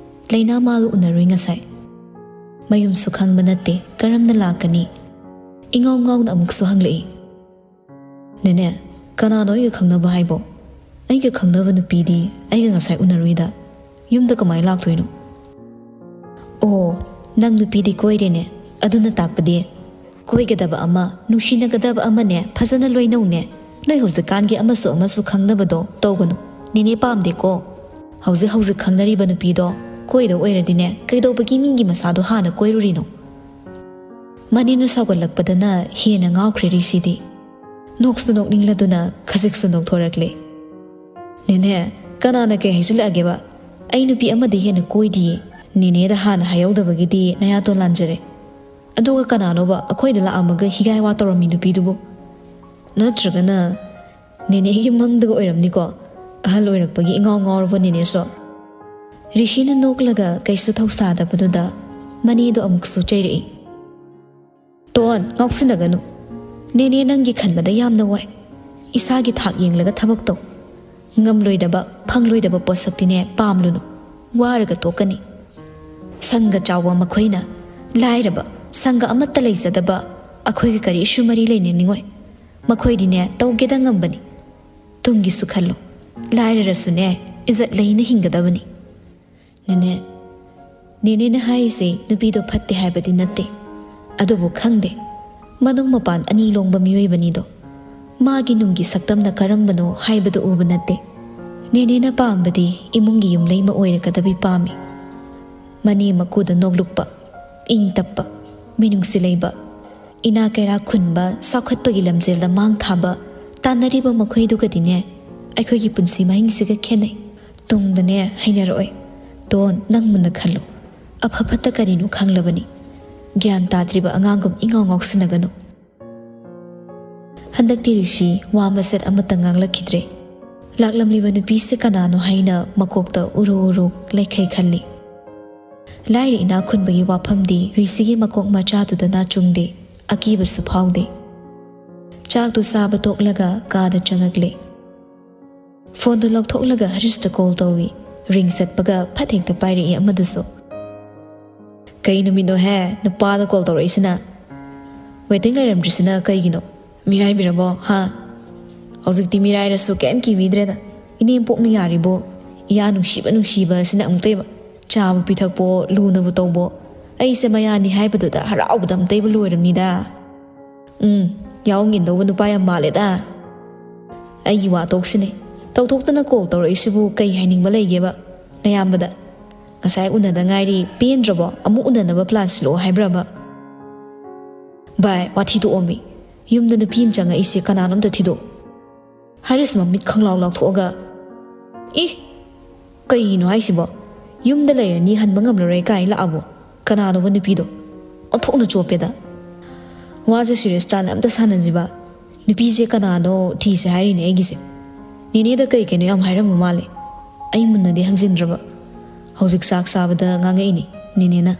ꯂꯩꯅꯥ ꯃꯥꯒ ꯎꯅꯔꯨꯏ ꯉꯁꯥꯏ꯫ ꯃꯌꯨꯝꯁꯨ ꯈꯪꯕ ꯅꯠꯇꯦ, ꯀꯔꯝꯅ ꯂꯥꯛꯀꯅꯤ? ꯏꯉꯥꯎ ꯉꯥꯎꯅ ꯑꯃꯨꯛꯁꯨ ꯍꯪꯂꯛꯏ꯫ "ꯅꯦꯅꯦ, ꯀꯅꯥꯅꯣ ꯑꯩꯒ ꯈꯪꯅꯕ ꯍꯥꯏꯕꯣ? ꯑꯩꯒ ꯈꯪꯅꯕ ꯅꯨꯄꯤꯗꯤ ꯑꯩꯒ ꯉꯁꯥꯏ ꯎꯅꯔꯨꯏꯗ꯫ ꯌꯨꯝꯗ ꯀꯃꯥꯏꯅ ꯂꯥꯛꯇꯣꯏꯅꯣ?" "ꯑꯣ, ꯅꯪ ꯅꯨꯄꯤꯗꯤ ꯀꯣꯏꯔꯦꯅꯦ꯫ ꯑꯗꯨꯅ ꯇꯥꯛꯄꯗꯤ ꯀꯣꯏꯒꯗꯕ ꯑꯃ, ꯅꯨꯡꯁꯤꯅꯒꯗꯕ ꯑꯃꯅꯦ, ꯐꯖꯅ ꯂꯣꯏꯅꯧꯅꯦ꯫ ꯅꯣꯏ ꯍꯧꯖꯤꯛꯀꯥꯟꯒꯤ ꯑꯃꯁꯨ ꯑꯃꯁꯨ ꯈꯪꯅꯕꯗꯣ ꯇꯧꯒꯅꯨ꯫ ꯅꯦꯅꯦ ꯄꯥꯝꯗꯦꯀꯣ꯫ ꯍꯧꯖꯤꯛ ꯍꯧꯖꯤꯛ ꯈꯪꯅꯔꯤꯕ ꯅꯨꯄꯤꯗꯣ ꯀꯣꯏꯗꯧ ꯑꯣꯏꯔꯗꯤꯅꯦ, ꯀꯩꯗꯧꯕꯒꯤ ꯃꯤꯒꯤ ꯃꯆꯥꯗꯣ ꯍꯥꯟꯅ ꯀꯣꯏꯔꯨꯔꯤꯅꯣ?" ꯃꯅꯦꯅ ꯁꯥꯎꯒꯠꯂꯛꯄꯗꯅ ꯍꯦꯟꯅ ꯉꯥꯎꯈ꯭ꯔꯦ ꯔꯤꯁꯤꯗꯤ꯫ ꯅꯣꯛꯁꯨ ꯅꯣꯛꯅꯤꯡꯂꯗꯨꯅ ꯈꯖꯤꯛꯁꯨ ꯅꯣꯛꯊꯣꯔꯛꯂꯦ꯫ "ꯅꯦꯅꯦ, ꯀꯅꯥꯅ ꯀꯩ ꯍꯥꯏꯖꯤꯜꯂꯛꯑꯒꯦꯕ? ꯑꯩ ꯅꯨꯄꯤ ꯑꯃꯗꯤ ꯍꯦꯟꯅ ꯀꯣꯏꯗꯤꯌꯦ꯫ ꯅꯦꯅꯦꯗ ꯍꯥꯟꯅ ꯍꯥꯏꯍꯧꯗꯕꯒꯤꯗꯤ ꯅꯌꯥꯇꯣꯟ ꯂꯥꯟꯖꯔꯦ꯫ ꯑꯗꯨꯒ ꯀꯅꯥꯅꯣꯕ ꯑꯩꯈꯣꯏꯗ ꯂꯥꯛꯑꯝꯃꯒ ꯍꯤꯒꯥꯏ ꯋꯥ ꯇꯧꯔꯝꯃꯤ ꯅꯨꯄꯤꯗꯨꯕꯨ? ꯅꯠꯇ꯭ꯔꯒꯅ ꯅꯦꯅꯦꯒꯤ ꯃꯪꯗꯒ ꯑꯣꯏꯔꯝꯅꯤꯀꯣ, ꯑꯍꯜ ꯑꯣꯏꯔꯛꯄꯒꯤ ꯏꯉꯥꯎ ꯉꯥꯎꯔꯕ ꯅꯦꯅꯦꯁꯨ?" ꯔꯤꯁꯤꯅ ꯅꯣꯛꯂꯒ ꯀꯩꯁꯨ ꯊꯧꯁꯥꯗꯕꯗꯨꯗ ꯃꯅꯦꯗꯣ ꯑꯃꯨꯛꯁꯨ ꯆꯩꯔꯛꯏ꯫ "ꯇꯣꯟ, ꯉꯥꯎꯁꯤꯟꯅꯒꯅꯨ꯫ ꯅꯦꯅꯦ ꯅꯪꯒꯤ ꯈꯟꯕꯗ ꯌꯥꯝꯅ ꯋꯥꯏ꯫ ꯏꯁꯥꯒꯤ ꯊꯥꯛ ꯌꯦꯡꯂꯒ ꯊꯕꯛ ꯇꯧ꯫ ꯉꯝꯂꯣꯏꯗꯕ, ꯐꯪꯂꯣꯏꯗꯕ ꯄꯣꯠꯁꯛꯇꯤꯅꯦ ꯄꯥꯝꯂꯨꯅꯨ꯫ ꯋꯥꯔꯒ ꯇꯣꯛꯀꯅꯤ꯫ ꯁꯪꯒ ꯆꯥꯎꯕ ꯃꯈꯣꯏꯅ ꯂꯥꯏꯔꯕ, ꯁꯪꯒ ꯑꯃꯠꯇ ꯂꯩꯖꯗꯕ ꯑꯩꯈꯣꯏꯒ ꯀꯔꯤꯁꯨ ꯃꯔꯤ ꯂꯩꯅꯅꯤꯡꯉꯣꯏ꯫ ꯃꯈꯣꯏꯗꯤꯅꯦ ꯇꯧꯒꯦꯗ ꯉꯝꯕꯅꯤ꯫ ꯇꯨꯡꯒꯤꯁꯨ ꯈꯜꯂꯨ꯫ ꯂꯥꯏꯔꯔꯁꯨꯅꯦ, ꯏꯖꯠ ꯂꯩꯅ ꯍꯤꯡꯒꯗꯕꯅꯤ꯫" "ꯅꯦꯅꯦ, ꯅꯦꯅꯦꯅ ꯍꯥꯏꯔꯤꯁꯦ ꯅꯨꯄꯤꯗꯣ ꯐꯠꯇꯦ ꯍꯥꯏꯕꯗꯤ ꯅꯠꯇꯦ꯫ ꯑꯗꯨꯕꯨ ꯈꯪꯗꯦ, ꯃꯅꯨꯡ ꯃꯄꯥꯟ ꯑꯅꯤ ꯂꯣꯡꯕ ꯃꯤꯑꯣꯏꯕꯅꯤꯗꯣ꯫ ꯃꯥꯒꯤ ꯅꯨꯡꯒꯤ ꯁꯛꯇꯝꯅ ꯀꯔꯝꯕꯅꯣ ꯍꯥꯏꯕꯗꯨ ꯎꯕ ꯅꯠꯇꯦ꯫ ꯅꯦꯅꯦꯅ ꯄꯥꯝꯕꯗꯤ ꯏꯃꯨꯡꯒꯤ ꯌꯨꯝꯂꯩꯃ ꯑꯣꯏꯔꯒꯗꯕꯤ ꯄꯥꯝꯃꯤ꯫ ꯃꯅꯦ ꯃꯀꯨꯗ ꯅꯣꯛꯂꯨꯛꯄ, ꯏꯪ ꯇꯞꯄ, ꯃꯤꯅꯨꯡꯁꯤ ꯂꯩꯕ, ꯏꯅꯥ ꯀꯩꯔꯥ ꯈꯨꯟꯕ, ꯆꯥꯎꯈꯠꯄꯒꯤ ꯂꯝꯖꯦꯜꯗ ꯃꯥꯡ ꯊꯥꯕ ꯇꯥꯟꯅꯔꯤꯕ ꯃꯈꯣꯏꯗꯨꯒꯗꯤꯅꯦ ꯑꯩꯈꯣꯏꯒꯤ ꯄꯨꯟꯁꯤ ꯃꯍꯤꯡꯁꯤꯒ ꯈꯦꯠꯅꯩ꯫ ꯇꯨꯡꯗꯅꯦ ꯍꯩꯅꯔꯛꯑꯣꯏ꯫ ꯇꯣꯟ, ꯅꯪ ꯃꯨꯟꯅ ꯈꯜꯂꯨ꯫ ꯑꯐ ꯐꯠꯇ ꯀꯔꯤꯅꯣ ꯈꯪꯂꯕꯅꯤ꯫ ꯒ꯭ꯌꯥꯟ ꯇꯥꯗ꯭ꯔꯤꯕ ꯑꯉꯥꯡꯒꯨꯝ ꯏꯉꯥꯎ ꯉꯥꯎꯁꯤꯟꯅꯒꯅꯨ꯫" ꯍꯟꯗꯛꯇꯤ ꯔꯤꯁꯤ ꯋꯥ ꯃꯆꯦꯠ ꯑꯃꯠꯇ ꯉꯥꯡꯂꯛꯈꯤꯗ꯭ꯔꯦ꯫ ꯂꯥꯛꯂꯝꯂꯤꯕ ꯅꯨꯄꯤꯁꯦ ꯀꯅꯥꯅꯣ ꯍꯥꯏꯅ ꯃꯀꯣꯛꯇ ꯎꯔꯨ ꯎꯔꯨ ꯂꯩꯈꯩ ꯈꯜꯂꯤ꯫ ꯂꯥꯏꯔ ꯏꯅꯥꯛ ꯈꯨꯟꯕꯒꯤ ꯋꯥꯐꯝꯗꯤ ꯔꯤꯁꯤꯒꯤ ꯃꯀꯣꯛ ꯃꯆꯥꯗꯨꯗ ꯅꯥꯆꯨꯡꯗꯦ, ꯑꯀꯤꯕꯁꯨ ꯐꯥꯎꯗꯦ꯫ ꯆꯥꯛꯇꯨ ꯆꯥꯕ ꯇꯣꯛꯂꯒ ꯀꯥꯗ ꯆꯪꯉꯛꯂꯦ꯫ ꯐꯣꯟꯗꯨ ꯂꯧꯊꯣꯛꯂꯒ ꯍꯔꯤꯁꯇ ꯀꯣꯜ ꯇꯧꯏ꯫ ꯔꯤꯡ ꯆꯠꯄꯒ ꯐꯠ ꯍꯦꯛꯇ ꯄꯥꯏꯔꯛꯏ ꯑꯃꯗꯨꯁꯨ꯫ "ꯀꯩ ꯅꯨꯃꯤꯠꯅꯣꯍꯦ ꯅꯨꯄꯥꯗ ꯀꯣꯜ ꯇꯧꯔꯛꯏꯁꯤꯅ? ꯋꯦꯇꯤꯡ ꯂꯩꯔꯝꯗ꯭ꯔꯤꯁꯤꯅ ꯀꯩꯒꯤꯅꯣ? ꯃꯤꯔꯥꯏꯕꯤꯔꯕꯣ, ꯍꯥ?" "ꯍꯧꯖꯤꯛꯇꯤ ꯃꯤꯔꯥꯏꯔꯁꯨ ꯀꯩꯝ ꯀꯤꯕꯤꯗ꯭ꯔꯦꯗ꯫ ꯏꯅꯦꯝꯄꯣꯛꯅ ꯌꯥꯔꯤꯕꯣ? ꯏꯌꯥ ꯅꯨꯡꯁꯤꯕ ꯅꯨꯡꯁꯤꯕ ꯑꯁꯤꯅ ꯑꯃꯨꯛꯇꯣꯏꯕ꯫ ꯆꯥꯕ ꯄꯤꯊꯛꯄꯣ, ꯂꯨꯅꯕꯨ ꯇꯧꯕꯣ꯫ ꯑꯩꯁꯦ ꯃꯌꯥꯅꯤ ꯍꯥꯏꯕꯗꯨꯗ ꯍꯔꯥꯎꯕꯗ ꯑꯃꯨꯛꯇꯣꯏꯕ ꯂꯣꯏꯔꯝꯅꯤꯗ꯫ ꯎꯝ, ꯌꯥꯎ ꯉꯤꯟꯗꯧꯕ ꯅꯨꯄꯥ ꯌꯥꯝ ꯃꯥꯜꯂꯦꯗ꯫ ꯑꯩꯒꯤ ꯋꯥ ꯇꯣꯛꯁꯤꯅꯦ꯫ ꯇꯧꯊꯣꯛꯇꯅ ꯀꯣꯜ ꯇꯧꯔꯛꯏꯁꯤꯕꯨ ꯀꯩ ꯍꯥꯏꯅꯤꯡꯕ ꯂꯩꯒꯦꯕ ꯅꯌꯥꯝꯕꯗ? ꯉꯁꯥꯏ ꯎꯅꯗ ꯉꯥꯏꯔꯤ, ꯄꯦꯟꯗ꯭ꯔꯕꯣ? ꯑꯃꯨꯛ ꯎꯅꯅꯕ ꯄ꯭ꯂꯥꯟ ꯁꯤꯜꯂꯛꯑꯣ ꯍꯥꯏꯕ꯭ꯔꯕ?" "ꯚꯥꯏ, ꯋꯥꯊꯤ ꯇꯣꯛꯑꯣꯃꯤ꯫ ꯌꯨꯝꯗ ꯅꯨꯄꯤ ꯑꯃ ꯆꯪꯉꯛꯏꯁꯦ ꯀꯅꯥꯅꯣ ꯑꯝꯇ ꯊꯤꯗꯣꯛ"꯫ ꯍꯥꯔꯤꯁ ꯃꯃꯤꯠ ꯈꯪꯂꯥꯎ ꯂꯥꯎꯊꯣꯛꯑꯒ, "ꯏ! ꯀꯩꯅꯣ ꯍꯥꯏꯁꯤꯕꯣ? ꯌꯨꯝꯗ ꯂꯩꯔꯅꯤ, ꯍꯟꯕ ꯉꯝꯂꯔꯣꯏ ꯀꯥꯏ ꯂꯥꯛꯑꯕꯣ? ꯀꯅꯥꯅꯣꯕ ꯅꯨꯄꯤꯗꯣ? ꯑꯣꯟꯊꯣꯛꯅ ꯆꯣꯞꯄꯦꯗ꯫ ꯋꯥꯁꯦ ꯁꯤꯔꯤꯌꯁ ꯇꯥꯅ ꯑꯝꯇ ꯁꯥꯟꯅꯁꯤꯕ꯫ ꯅꯨꯄꯤꯁꯦ ꯀꯅꯥꯅꯣ ꯊꯤꯁꯦ ꯍꯥꯏꯔꯤꯅꯦ ꯑꯩꯒꯤꯁꯦ꯫ ꯅꯦꯅꯦꯗ ꯀꯩ ꯀꯩꯅꯣ ꯌꯥꯝ ꯍꯥꯏꯔꯝꯕ ꯃꯥꯜꯂꯦ꯫ ꯑꯩ ꯃꯨꯟꯅꯗꯤ ꯍꯪꯖꯤꯟꯗ꯭ꯔꯕ꯫ ꯍꯧꯖꯤꯛ ꯆꯥꯛ ꯆꯥꯕꯗ ꯉꯥꯡꯉꯛꯏꯅꯦ ꯅꯦꯅꯦꯅ꯫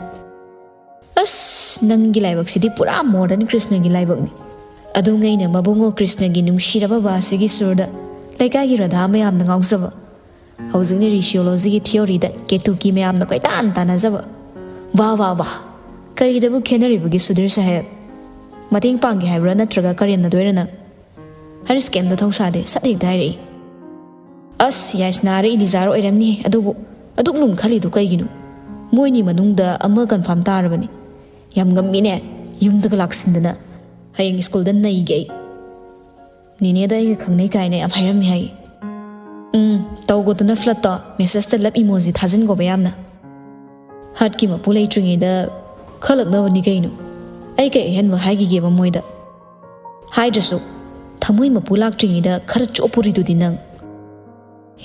ꯑꯁ, ꯅꯪꯒꯤ ꯂꯥꯏꯕꯛꯁꯤꯗꯤ ꯄꯨꯔꯥ ꯃꯣꯗꯔꯟ ꯀ꯭ꯔꯤꯁꯅꯒꯤ ꯂꯥꯏꯕꯛꯅꯤ꯫ ꯑꯗꯨꯉꯩꯅ ꯃꯕꯨꯡꯉꯣ ꯀ꯭ꯔꯤꯁꯅꯒꯤ ꯅꯨꯡꯁꯤꯔꯕ ꯕꯥꯁꯤꯒꯤ ꯁꯨꯔꯗ ꯂꯩꯀꯥꯏꯒꯤ ꯔꯥꯙꯥ ꯃꯌꯥꯝꯅ ꯉꯥꯎꯖꯕ꯫ ꯍꯧꯖꯤꯛꯅ ꯔꯤꯁꯤꯌꯣꯂꯣꯖꯤꯒꯤ ꯊꯤꯑꯣꯔꯤꯗ ꯀꯦꯇꯨꯀꯤ ꯃꯌꯥꯝꯅ ꯀꯣꯏꯇꯥꯟ ꯇꯥꯟꯅꯖꯕ꯫ ꯋꯥ, ꯋꯥ, ꯋꯥ! ꯀꯔꯤꯗꯕꯨ ꯈꯦꯠꯅꯔꯤꯕꯒꯦ ꯁꯨꯙꯤꯔ ꯁꯥꯍꯦꯕ? ꯃꯇꯦꯡ ꯄꯥꯡꯒꯦ ꯍꯥꯏꯕ꯭ꯔꯥ ꯅꯠꯇ꯭ꯔꯒ ꯀꯔꯦꯝꯅꯗꯣꯏꯔꯥ ꯅꯪ? ꯍꯔꯤꯁ ꯀꯩꯝꯇ ꯊꯧꯁꯥꯗꯦ, ꯁꯠ ꯍꯦꯛꯇ ꯍꯥꯏꯔꯛꯏ꯫ ꯑꯁ, ꯌꯥꯏꯁꯅꯥꯔ ꯏꯂꯤꯖꯥꯔ ꯑꯣꯏꯔꯝꯅꯤ꯫ ꯑꯗꯨꯕꯨ ꯑꯗꯨꯛ ꯂꯨꯝ ꯈꯜꯂꯤꯗꯨ ꯀꯩꯒꯤꯅꯣ? ꯃꯣꯏꯅꯤ ꯃꯅꯨꯡꯗ ꯑꯃ ꯀꯟꯐꯥꯔꯝ ꯇꯥꯔꯕꯅꯤ꯫ ꯌꯥꯝ ꯉꯝꯃꯤꯅꯦ, ꯌꯨꯝꯗꯒ ꯂꯥꯛꯁꯤꯟꯗꯅ꯫ ꯍꯌꯦꯡ ꯁ꯭ꯀꯨꯜꯗ ꯅꯩꯒꯦ ꯑꯩ꯫ ꯅꯦꯅꯦꯗ ꯑꯩꯒ ꯈꯪꯅꯩ ꯀꯥꯏꯅ ꯌꯥꯝ ꯍꯥꯏꯔꯝꯃꯤ ꯍꯥꯏ꯫ ꯎꯝ, ꯇꯧꯒꯣꯗꯅ ꯐ꯭ꯂꯠꯇꯣ, ꯃꯦꯁꯦꯖꯇ ꯂꯞ ꯏꯃꯣꯖꯤ ꯊꯥꯖꯤꯟꯒꯣꯕ ꯌꯥꯝꯅ꯫ ꯍꯥꯔꯠꯀꯤ ꯃꯄꯨ ꯂꯩꯇ꯭ꯔꯤꯉꯩꯗ ꯈꯜꯂꯛꯅꯕꯅꯤ ꯀꯩꯅꯣ꯫ ꯑꯩ ꯀꯩ ꯑꯍꯦꯟꯕ ꯍꯥꯏꯈꯤꯒꯦꯕ ꯃꯣꯏꯗ? ꯍꯥꯏꯗ꯭ꯔꯁꯨ, ꯊꯃꯣꯏ ꯃꯄꯨ ꯂꯥꯛꯇ꯭ꯔꯤꯉꯩꯗ ꯈꯔ ꯆꯣꯞꯄꯨꯔꯤꯗꯨꯗꯤ ꯅꯪ꯫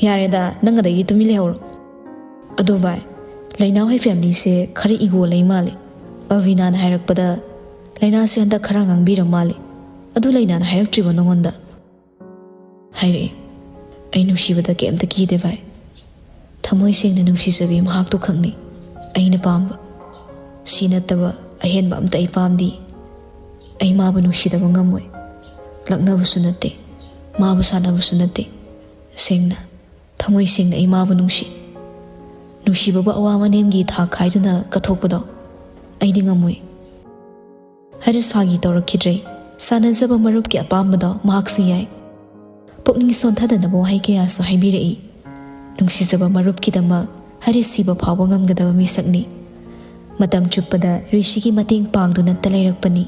ꯌꯥꯔꯦꯗ, ꯅꯪ ꯑꯗꯒꯤ ꯇꯨꯃꯤꯟ ꯂꯩꯍꯧꯔꯣ꯫ ꯑꯗꯣ ꯚꯥꯏ, ꯂꯩꯅꯥꯎ ꯍꯣꯏ ꯐꯦꯃꯤꯂꯤꯁꯦ ꯈꯔ ꯏꯒꯣ ꯂꯩ ꯃꯥꯜꯂꯦ꯫ ꯑꯜꯕꯤꯅꯥꯅ ꯍꯥꯏꯔꯛꯄꯗ ꯂꯩꯅꯥꯁꯦ ꯍꯟꯗꯛ ꯈꯔ ꯉꯥꯡꯕꯤꯔ ꯃꯥꯜꯂꯦ꯫ ꯑꯗꯨ ꯂꯩꯅꯥꯅ ꯍꯥꯏꯔꯛꯇ꯭ꯔꯤꯕꯣ ꯅꯉꯣꯟꯗ? ꯍꯥꯏꯔꯛꯑꯦ꯫ ꯑꯩ ꯅꯨꯡꯁꯤꯕꯗ ꯀꯩꯝꯇ ꯀꯤꯗꯦ ꯚꯥꯏ꯫ ꯊꯃꯣꯏ ꯁꯦꯡꯅ ꯅꯨꯡꯁꯤꯖꯕꯤ ꯃꯍꯥꯛꯇꯨ ꯈꯛꯅꯤ꯫ ꯑꯩꯅ ꯄꯥꯝꯕ ꯁꯤ ꯅꯠꯇꯕ ꯑꯍꯦꯟꯕ ꯑꯝꯇ ꯑꯩ ꯄꯥꯝꯗꯦ꯫ ꯑꯩ ꯃꯥꯕꯨ ꯅꯨꯡꯁꯤꯗꯕ ꯉꯝꯃꯣꯏ꯫ ꯂꯛꯅꯕꯁꯨ ꯅꯠꯇꯦ, ꯃꯥꯕꯨ ꯁꯥꯟꯅꯕꯁꯨ ꯅꯠꯇꯦ꯫ ꯁꯦꯡꯅ, ꯊꯃꯣꯏ ꯁꯦꯡꯅ ꯑꯩ ꯃꯥꯕꯨ ꯅꯨꯡꯁꯤ꯫ ꯅꯨꯡꯁꯤꯕꯕꯨ ꯑꯋꯥ ꯃꯅꯦꯝꯒꯤ ꯊꯥꯛ ꯈꯥꯏꯗꯨꯅ ꯀꯠꯊꯣꯛꯄꯗꯣ ꯑꯩꯗꯤ ꯉꯝꯃꯣꯏ꯫ ꯍꯔꯤꯁ ꯐꯥꯒꯤ ꯇꯧꯔꯛꯈꯤꯗ꯭ꯔꯦ꯫ ꯁꯥꯟꯅꯖꯕ ꯃꯔꯨꯞꯀꯤ ꯑꯄꯥꯝꯕꯗꯣ ꯃꯍꯥꯛꯁꯨ ꯌꯥꯏ꯫ ꯄꯨꯛꯅꯤꯡ ꯁꯣꯟꯊꯗꯅꯕ ꯋꯥꯍꯩ ꯀꯌꯥꯁꯨ ꯍꯥꯏꯕꯤꯔꯛꯏ꯫ ꯅꯨꯡꯁꯤꯖꯕ ꯃꯔꯨꯞꯀꯤꯗꯃꯛ ꯍꯔꯤꯁ ꯁꯤꯕ ꯐꯥꯎꯕ ꯉꯝꯒꯗꯕ ꯃꯤꯁꯛꯅꯤ꯫ ꯃꯇꯝ ꯆꯨꯞꯄꯗ ꯔꯤꯁꯤꯒꯤ ꯃꯇꯦꯡ ꯄꯥꯡꯗꯨꯅꯇ ꯂꯩꯔꯛꯄꯅꯤ꯫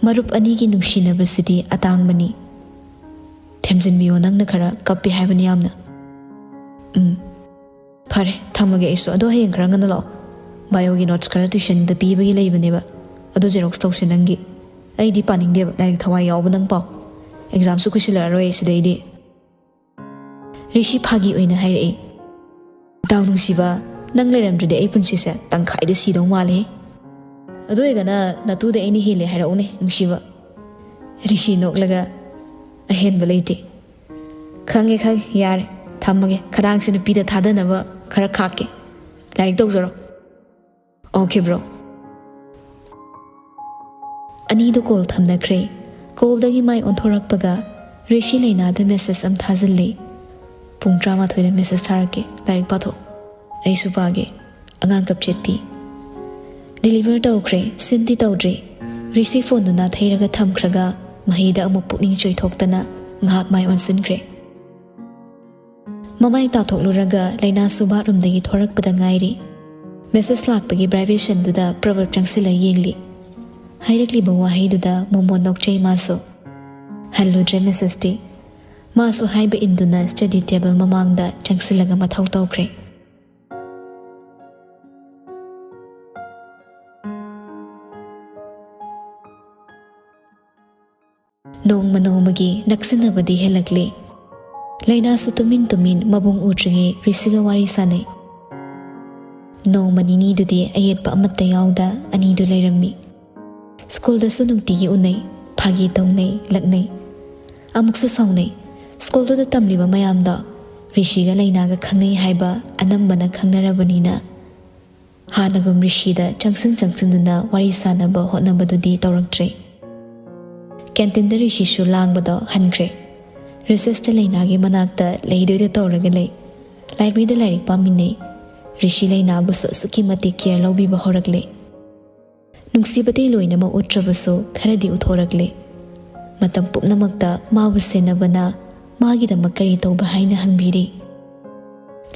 ꯃꯔꯨꯞ ꯑꯅꯤꯒꯤ ꯅꯨꯡꯁꯤꯅꯕꯁꯤꯗꯤ ꯑꯇꯥꯡꯕꯅꯤ꯫ ꯊꯦꯝꯖꯤꯟꯕꯤꯌꯣ, ꯅꯪꯅ ꯈꯔ ꯀꯞꯄꯤ ꯍꯥꯏꯕꯅꯤ ꯌꯥꯝꯅ꯫ ꯎꯝ, ꯐꯔꯦ, ꯊꯝꯃꯒꯦ ꯑꯩꯁꯨ꯫ ꯑꯗꯣ ꯍꯌꯦꯡ ꯈꯔ ꯉꯟꯅ ꯂꯥꯛꯑꯣ꯫ ꯕꯥꯏꯑꯣꯒꯤ ꯅꯣꯠꯁ ꯈꯔ ꯇ꯭ꯌꯨꯁꯟꯗ ꯄꯤꯕꯒꯤ ꯂꯩꯕꯅꯦꯕ, ꯑꯗꯨ ꯖꯦꯔꯣꯛꯁ ꯇꯧꯁꯦ ꯅꯪꯒꯤ꯫ ꯑꯩꯗꯤ ꯄꯥꯅꯤꯡꯗꯦꯕ, ꯂꯥꯏꯔꯤꯛ ꯊꯋꯥꯏ ꯌꯥꯎꯕ ꯅꯪ ꯄꯥꯎ꯫ ꯑꯦꯛꯖꯥꯝꯁꯨ ꯀꯨꯏꯁꯤꯜꯂꯛꯑꯔꯣꯏ ꯁꯤꯗꯩꯗꯤ꯫ ꯔꯤꯁꯤ ꯐꯥꯒꯤ ꯑꯣꯏꯅ ꯍꯥꯏꯔꯛꯏ, "ꯏꯇꯥꯎ ꯅꯨꯡꯁꯤꯕ, ꯅꯪ ꯂꯩꯔꯝꯗ꯭ꯔꯗꯤ ꯑꯩ ꯄꯨꯟꯁꯤꯁꯦ ꯇꯪꯈꯥꯏꯗ ꯁꯤꯗꯧ ꯃꯥꯜꯂꯦ꯫ ꯑꯗꯨ ꯑꯣꯏꯔꯒꯅ ꯅꯇꯨꯗ ꯑꯩꯅ ꯍꯦꯜꯂꯦ ꯍꯥꯏꯔꯛꯎꯅꯦ ꯅꯨꯡꯁꯤꯕ?" ꯔꯤꯁꯤ ꯅꯣꯛꯂꯒ, "ꯑꯍꯦꯟꯕ ꯂꯩꯇꯦ꯫ ꯈꯪꯉꯦ, ꯈꯪꯉꯦ, ꯌꯥꯔꯦ, ꯊꯝꯃꯒꯦ꯫ ꯈꯗꯥꯡꯁꯦ ꯅꯨꯄꯤꯗ ꯊꯥꯗꯅꯕ ꯈꯔ ꯈꯥꯛꯀꯦ꯫ ꯂꯥꯏꯔꯤꯛ ꯇꯧꯖꯔꯣ꯫" "Okay, bro." ꯑꯅꯤꯗꯨ ꯀꯣꯜ ꯊꯝꯅꯈ꯭ꯔꯦ꯫ ꯀꯣꯜꯗꯒꯤ ꯃꯥꯏ ꯑꯣꯟꯊꯣꯔꯛꯄꯒ ꯔꯤꯁꯤ ꯂꯩꯅꯥꯗ ꯃꯦꯁꯦꯖ ꯑꯃ ꯊꯥꯖꯤꯜꯂꯤ꯫ "ꯄꯨꯡ ꯇꯔꯥꯃꯥꯊꯣꯏꯗ ꯃꯦꯁꯦꯖ ꯊꯥꯔꯛꯀꯦ, ꯂꯥꯏꯔꯤꯛ ꯄꯥꯊꯣꯛ꯫" "ꯑꯩꯁꯨ ꯄꯥꯒꯦ, ꯑꯉꯥꯡ ꯀꯞꯆꯦꯠꯄꯤ꯫" ꯗꯤꯂꯤꯚꯔ ꯇꯧꯈ꯭ꯔꯦ, ꯁꯤꯟꯗꯤ ꯇꯧꯗ꯭ꯔꯤ꯫ ꯔꯤꯁꯤ ꯐꯣꯟꯗꯨ ꯅꯥꯊꯩꯔꯒ ꯊꯝꯈ꯭ꯔꯒ ꯃꯍꯩꯗ ꯑꯃꯨꯛ ꯄꯨꯛꯅꯤꯡ ꯆꯣꯏꯊꯣꯛꯇꯅ ꯉꯥꯏꯍꯥꯛ ꯃꯥꯏ ꯑꯣꯟꯁꯤꯟꯈ꯭ꯔꯦ꯫ ꯃꯃꯥꯏ ꯇꯥꯊꯣꯛꯂꯨꯔꯒ ꯂꯩꯅꯥꯁꯨ ꯕꯥꯠꯔꯨꯝꯗꯒꯤ ꯊꯣꯔꯛꯄꯗ ꯉꯥꯏꯔꯤ꯫ ꯃꯦꯁꯦꯖ ꯂꯥꯛꯄꯒꯤ ꯚꯥꯏꯕ꯭ꯔꯦꯁꯟꯗꯨꯗ ꯄ꯭ꯔꯕꯔ ꯆꯪꯁꯤꯜꯂ ꯌꯦꯡꯂꯤ꯫ ꯍꯥꯏꯔꯛꯂꯤꯕ ꯋꯥꯍꯩꯗꯨꯗ ꯃꯣꯃꯣꯟ ꯅꯣꯛꯆꯩ ꯃꯥꯁꯨ꯫ ꯍꯜꯂꯨꯗ꯭ꯔꯦ ꯃꯦꯁꯦꯖꯇꯤ꯫ ꯃꯥꯁꯨ ꯍꯥꯏꯕ ꯏꯟꯗꯨꯅ ꯁ꯭ꯇꯗꯤ ꯇꯦꯕꯜ ꯃꯃꯥꯡꯗ ꯆꯪꯁꯤꯜꯂꯒ ꯃꯊꯧ ꯇꯧꯈ꯭ꯔꯦ꯫ ꯅꯣꯡꯃ ꯅꯣꯡꯃꯒꯤ ꯅꯛꯁꯤꯟꯅꯕꯗꯤ ꯍꯦꯜꯂꯛꯂꯤ꯫ ꯂꯩꯅꯥꯁꯨ ꯇꯨꯃꯤꯟ ꯇꯨꯃꯤꯟ ꯃꯕꯨꯡ ꯎꯗ꯭ꯔꯤꯉꯩ ꯔꯤꯁꯤꯒ ꯋꯥꯔꯤ ꯁꯥꯟꯅꯩ꯫ ꯅꯣꯡꯃ ꯅꯤꯅꯤꯗꯨꯗꯤ ꯑꯌꯦꯠꯄ ꯑꯃꯠꯇ ꯌꯥꯎꯗ ꯑꯅꯤꯗꯨ ꯂꯩꯔꯝꯃꯤ꯫ ꯁ꯭ꯀꯨꯜꯗꯁꯨ ꯅꯨꯡꯇꯤꯒꯤ ꯎꯅꯩ, ꯐꯥꯒꯤ ꯇꯧꯅꯩ, ꯂꯛꯅꯩ꯫ ꯑꯃꯨꯛꯁꯨ ꯁꯥꯎꯅꯩ꯫ ꯁ꯭ꯀꯨꯜꯗꯨꯗ ꯇꯝꯂꯤꯕ ꯃꯌꯥꯝꯗꯣ ꯔꯤꯁꯤꯒ ꯂꯩꯅꯥꯒ ꯈꯪꯅꯩ ꯍꯥꯏꯕ ꯑꯅꯝꯕꯅ ꯈꯪꯅꯔꯕꯅꯤꯅ ꯍꯥꯟꯅꯒꯨꯝ ꯔꯤꯁꯤꯗ ꯆꯪꯁꯤꯟ ꯆꯪꯁꯤꯟꯗꯨꯅ ꯋꯥꯔꯤ ꯁꯥꯟꯅꯕ ꯍꯣꯠꯅꯕꯗꯨꯗꯤ ꯇꯧꯔꯛꯇ꯭ꯔꯦ꯫ ꯀꯦꯟꯇꯤꯟꯗ ꯔꯤꯁꯤꯁꯨ ꯂꯥꯡꯕꯗꯣ ꯍꯟꯈ꯭ꯔꯦ꯫ ꯔꯤꯁꯦꯁꯇ ꯂꯩꯅꯥꯒꯤ ꯃꯅꯥꯛꯇ ꯂꯩꯗꯣꯏꯗ ꯇꯧꯔꯒ ꯂꯩ꯫ ꯂꯥꯏꯕ꯭ꯔꯦꯔꯤꯗ ꯂꯥꯏꯔꯤꯛ ꯄꯥꯃꯤꯟꯅꯩ꯫ ꯔꯤꯁꯤ ꯂꯩꯅꯥꯕꯨꯁꯨ ꯑꯁꯨꯛꯀꯤ ꯃꯇꯤꯛ ꯀꯦꯌꯔ ꯂꯧꯕꯤꯕ ꯍꯧꯔꯛꯂꯦ꯫ ꯅꯨꯡꯁꯤꯕꯗꯤ ꯂꯣꯏꯅꯃꯛ ꯎꯠꯇ꯭ꯔꯕꯁꯨ ꯈꯔꯗꯤ ꯎꯠꯊꯣꯔꯛꯂꯦ꯫ ꯃꯇꯝ ꯄꯨꯝꯅꯃꯛꯇ ꯃꯥꯕꯨ ꯁꯦꯟꯅꯕꯅ ꯃꯥꯒꯤꯗꯃꯛ ꯀꯔꯤ ꯇꯧꯕ ꯍꯥꯏꯅ ꯍꯪꯕꯤꯔꯤ꯫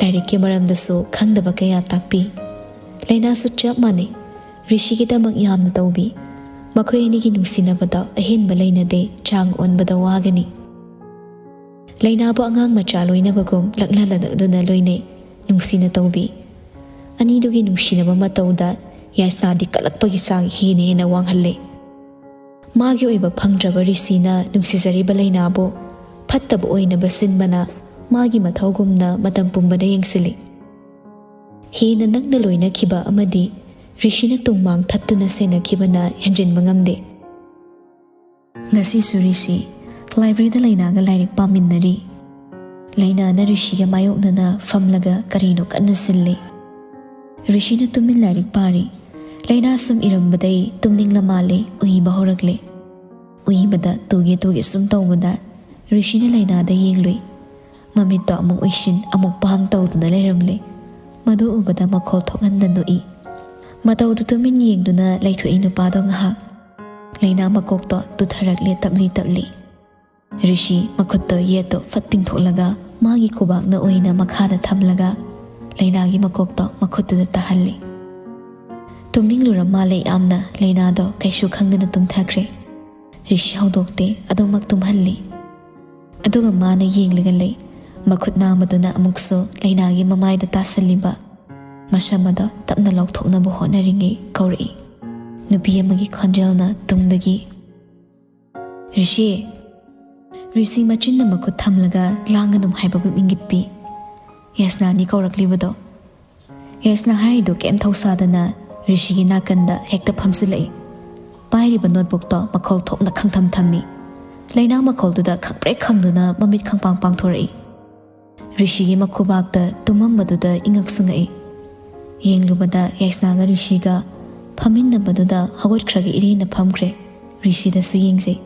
ꯂꯥꯏꯔꯤꯛꯀꯤ ꯃꯔꯝꯗꯁꯨ ꯈꯪꯗꯕ ꯀꯌꯥ ꯇꯥꯛꯄꯤ꯫ ꯂꯩꯅꯥꯁꯨ ꯆꯞ ꯃꯥꯟꯅꯩ꯫ ꯔꯤꯁꯤꯒꯤꯗꯃꯛ ꯌꯥꯝꯅ ꯇꯧꯕꯤ꯫ ꯃꯈꯣꯏ ꯑꯅꯤꯒꯤ ꯅꯨꯡꯁꯤꯅꯕꯗ ꯑꯍꯦꯟꯕ ꯂꯩꯅꯗꯦ, ꯆꯥꯡ ꯑꯣꯟꯕꯗ ꯋꯥꯒꯅꯤ꯫ ꯂꯩꯅꯥꯕꯨ ꯑꯉꯥꯡ ꯃꯆꯥ ꯂꯣꯏꯅꯕꯒꯨꯝ ꯂꯛꯅ ꯂꯛꯅꯗꯨꯅ ꯂꯣꯏꯅꯩ, ꯅꯨꯡꯁꯤꯅ ꯇꯧꯕꯤ꯫ ꯑꯅꯤꯗꯨꯒꯤ ꯅꯨꯡꯁꯤꯅꯕ ꯃꯇꯧꯗ ꯌꯥꯏꯁꯅꯥꯗꯤ ꯀꯜꯂꯛꯄꯒꯤ ꯆꯥꯡ ꯍꯦꯟꯅ ꯍꯦꯟꯅ ꯋꯥꯡꯍꯜꯂꯦ꯫ ꯃꯥꯒꯤ ꯑꯣꯏꯕ ꯐꯪꯗ꯭ꯔꯕ ꯔꯤꯁꯤꯅ ꯅꯨꯡꯁꯤꯖꯔꯤꯕ ꯂꯩꯅꯥꯕꯨ ꯐꯠꯇꯕ ꯑꯣꯏꯅꯕ ꯁꯤꯟꯕꯅ ꯃꯥꯒꯤ ꯃꯊꯧꯒꯨꯝꯅ ꯃꯇꯝ ꯄꯨꯝꯕꯗ ꯌꯦꯡꯁꯤꯜꯂꯤ꯫ ꯍꯦꯟꯅ ꯅꯛꯅ ꯂꯣꯏꯅꯈꯤꯕ ꯑꯃꯗꯤ ꯔꯤꯁꯤꯅ ꯇꯨꯡꯃꯥꯡ ꯊꯠꯇꯨꯅ ꯁꯦꯟꯅꯈꯤꯕꯅ ꯍꯦꯟꯖꯤꯟꯕ ꯉꯝꯗꯦ꯫ ꯉꯁꯤꯁꯨ ꯔꯤꯁꯤ ꯂꯥꯏꯕ꯭ꯔꯦꯔꯤꯗ ꯂꯩꯅꯥꯒ ꯂꯥꯏꯔꯤꯛ ꯄꯥꯃꯤꯟꯅꯔꯤ꯫ ꯂꯩꯅꯥꯅ ꯔꯤꯁꯤꯒ ꯃꯥꯌꯣꯛꯅꯅ ꯐꯝꯂꯒ ꯀꯔꯤꯅꯣ ꯀꯟꯅ ꯁꯤꯜꯂꯤ꯫ ꯔꯤꯁꯤꯅ ꯇꯨꯃꯤꯟ ꯂꯥꯏꯔꯤꯛ ꯄꯥꯔꯤ꯫ ꯂꯩꯅꯥ ꯁꯨꯝ ꯏꯔꯝꯕꯗꯩ ꯇꯨꯝꯅꯤꯡꯂ ꯃꯥꯜꯂꯦ, ꯎꯏꯕ ꯍꯧꯔꯛꯂꯦ꯫ ꯎꯏꯕꯗ ꯇꯨꯒꯦ ꯇꯨꯒꯦ ꯁꯨꯝ ꯇꯧꯕꯗ ꯔꯤꯁꯤꯅ ꯂꯩꯅꯥꯗ ꯌꯦꯡꯂꯨꯏ꯫ ꯃꯃꯤꯠꯇꯣ ꯑꯃꯨꯛ ꯎꯏꯁꯤꯟ ꯑꯃꯨꯛ ꯄꯥꯡ ꯇꯧꯗꯨꯅ ꯂꯩꯔꯝꯂꯦ꯫ ꯃꯗꯨ ꯎꯕꯗ ꯃꯈꯣꯜ ꯊꯣꯛꯍꯟꯗ ꯅꯣꯛꯏ꯫ ꯃꯇꯧꯗꯨ ꯇꯨꯃꯤꯟ ꯌꯦꯡꯗꯨꯅ ꯂꯩꯊꯣꯛꯏ ꯅꯨꯄꯥꯗꯣ ꯉꯥꯏꯍꯥꯛ꯫ ꯂꯩꯅꯥ ꯃꯀꯣꯛꯇꯣ ꯇꯨꯊꯔꯛꯂꯦ ꯇꯞꯂꯤ ꯇꯞꯂꯤ꯫ ꯔꯤꯁꯤ ꯃꯈꯨꯠꯇꯣ ꯌꯦꯠꯇꯣ ꯐꯠ ꯇꯤꯡꯊꯣꯛꯂꯒ ꯃꯥꯒꯤ ꯈꯨꯕꯥꯛꯅ ꯑꯣꯏꯅ ꯃꯈꯥꯗ ꯊꯝꯂꯒ ꯂꯩꯅꯥꯒꯤ ꯃꯀꯣꯛꯇꯣ ꯃꯈꯨꯠꯇꯨꯗ ꯇꯥꯍꯜꯂꯤ꯫ ꯇꯨꯝꯅꯤꯡꯂꯨꯔ ꯃꯥꯜꯂꯦ ꯌꯥꯝꯅ, ꯂꯩꯅꯥꯗꯣ ꯀꯩꯁꯨ ꯈꯪꯗꯅ ꯇꯨꯝꯊꯈ꯭ꯔꯦ꯫ ꯔꯤꯁꯤ ꯍꯧꯗꯣꯛꯇꯦ, ꯑꯗꯨꯃꯛ ꯇꯨꯝꯍꯜꯂꯤ꯫ ꯑꯗꯨꯒ ꯃꯥꯅ ꯌꯦꯡꯂꯒ ꯂꯩ꯫ ꯃꯈꯨꯠ ꯅꯥꯝꯃꯗꯨꯅ ꯑꯃꯨꯛꯁꯨ ꯂꯩꯅꯥꯒꯤ ꯃꯃꯥꯏꯗ ꯇꯥꯁꯜꯂꯤꯕ꯫ ꯃꯁꯝ ꯑꯗꯣ ꯇꯞꯅ ꯂꯧꯊꯣꯛꯅꯕ ꯍꯣꯠꯅꯔꯤꯉꯩ ꯀꯧꯔꯛꯏ꯫ ꯅꯨꯄꯤ ꯑꯃꯒꯤ ꯈꯣꯟꯖꯦꯜꯅ ꯇꯨꯡꯗꯒꯤ, "ꯔꯤꯁꯤ!" ꯔꯤꯁꯤ ꯃꯆꯤꯟꯅ ꯃꯈꯨꯠ ꯊꯝꯂꯒ ꯂꯥꯡꯒꯅꯨ ꯍꯥꯏꯕꯒꯨꯝ ꯏꯪꯒꯤꯠ ꯄꯤ꯫ ꯌꯥꯏꯁꯅꯥꯅꯤ ꯀꯧꯔꯛꯂꯤꯕꯗꯣ꯫ ꯌꯥꯏꯁꯅꯥ ꯍꯥꯏꯔꯤꯗꯨ ꯀꯩꯝ ꯊꯧꯁꯥꯗꯅ ꯔꯤꯁꯤꯒꯤ ꯅꯥꯀꯟꯗ ꯍꯦꯛꯇ ꯐꯝꯖꯤꯜꯂꯛꯏ꯫ ꯄꯥꯏꯔꯤꯕ ꯅꯣꯠꯕꯨꯛꯇꯣ ꯃꯈꯣꯜ ꯊꯣꯛꯅ ꯈꯪꯊꯝ ꯊꯝꯃꯤ꯫ ꯂꯩꯅꯥ ꯃꯈꯣꯜꯗꯨꯗ ꯈꯪꯄ꯭ꯔꯦꯛ ꯈꯪꯗꯨꯅ ꯃꯃꯤꯠ ꯈꯪꯄꯥꯡ ꯄꯥꯡꯊꯣꯔꯛꯏ꯫ ꯔꯤꯁꯤꯒꯤ ꯃꯈꯨꯕꯥꯛꯇ ꯇꯨꯝꯃꯝꯕꯗꯨꯗ ꯏꯉꯛ ꯁꯨꯡꯉꯛꯏ꯫ ꯌꯦꯡꯂꯨꯕꯗ ꯌꯥꯏꯁꯅꯥꯒ ꯔꯤꯁꯤꯒ ꯐꯝꯃꯤꯟꯅꯕꯗꯨꯗ ꯍꯧꯒꯠꯈ꯭ꯔꯒ ꯏꯔꯦꯟꯅ ꯐꯝꯈ꯭ꯔꯦ꯫ ꯔꯤꯁꯤꯗꯁꯨ ꯌꯦꯡꯖꯩ꯫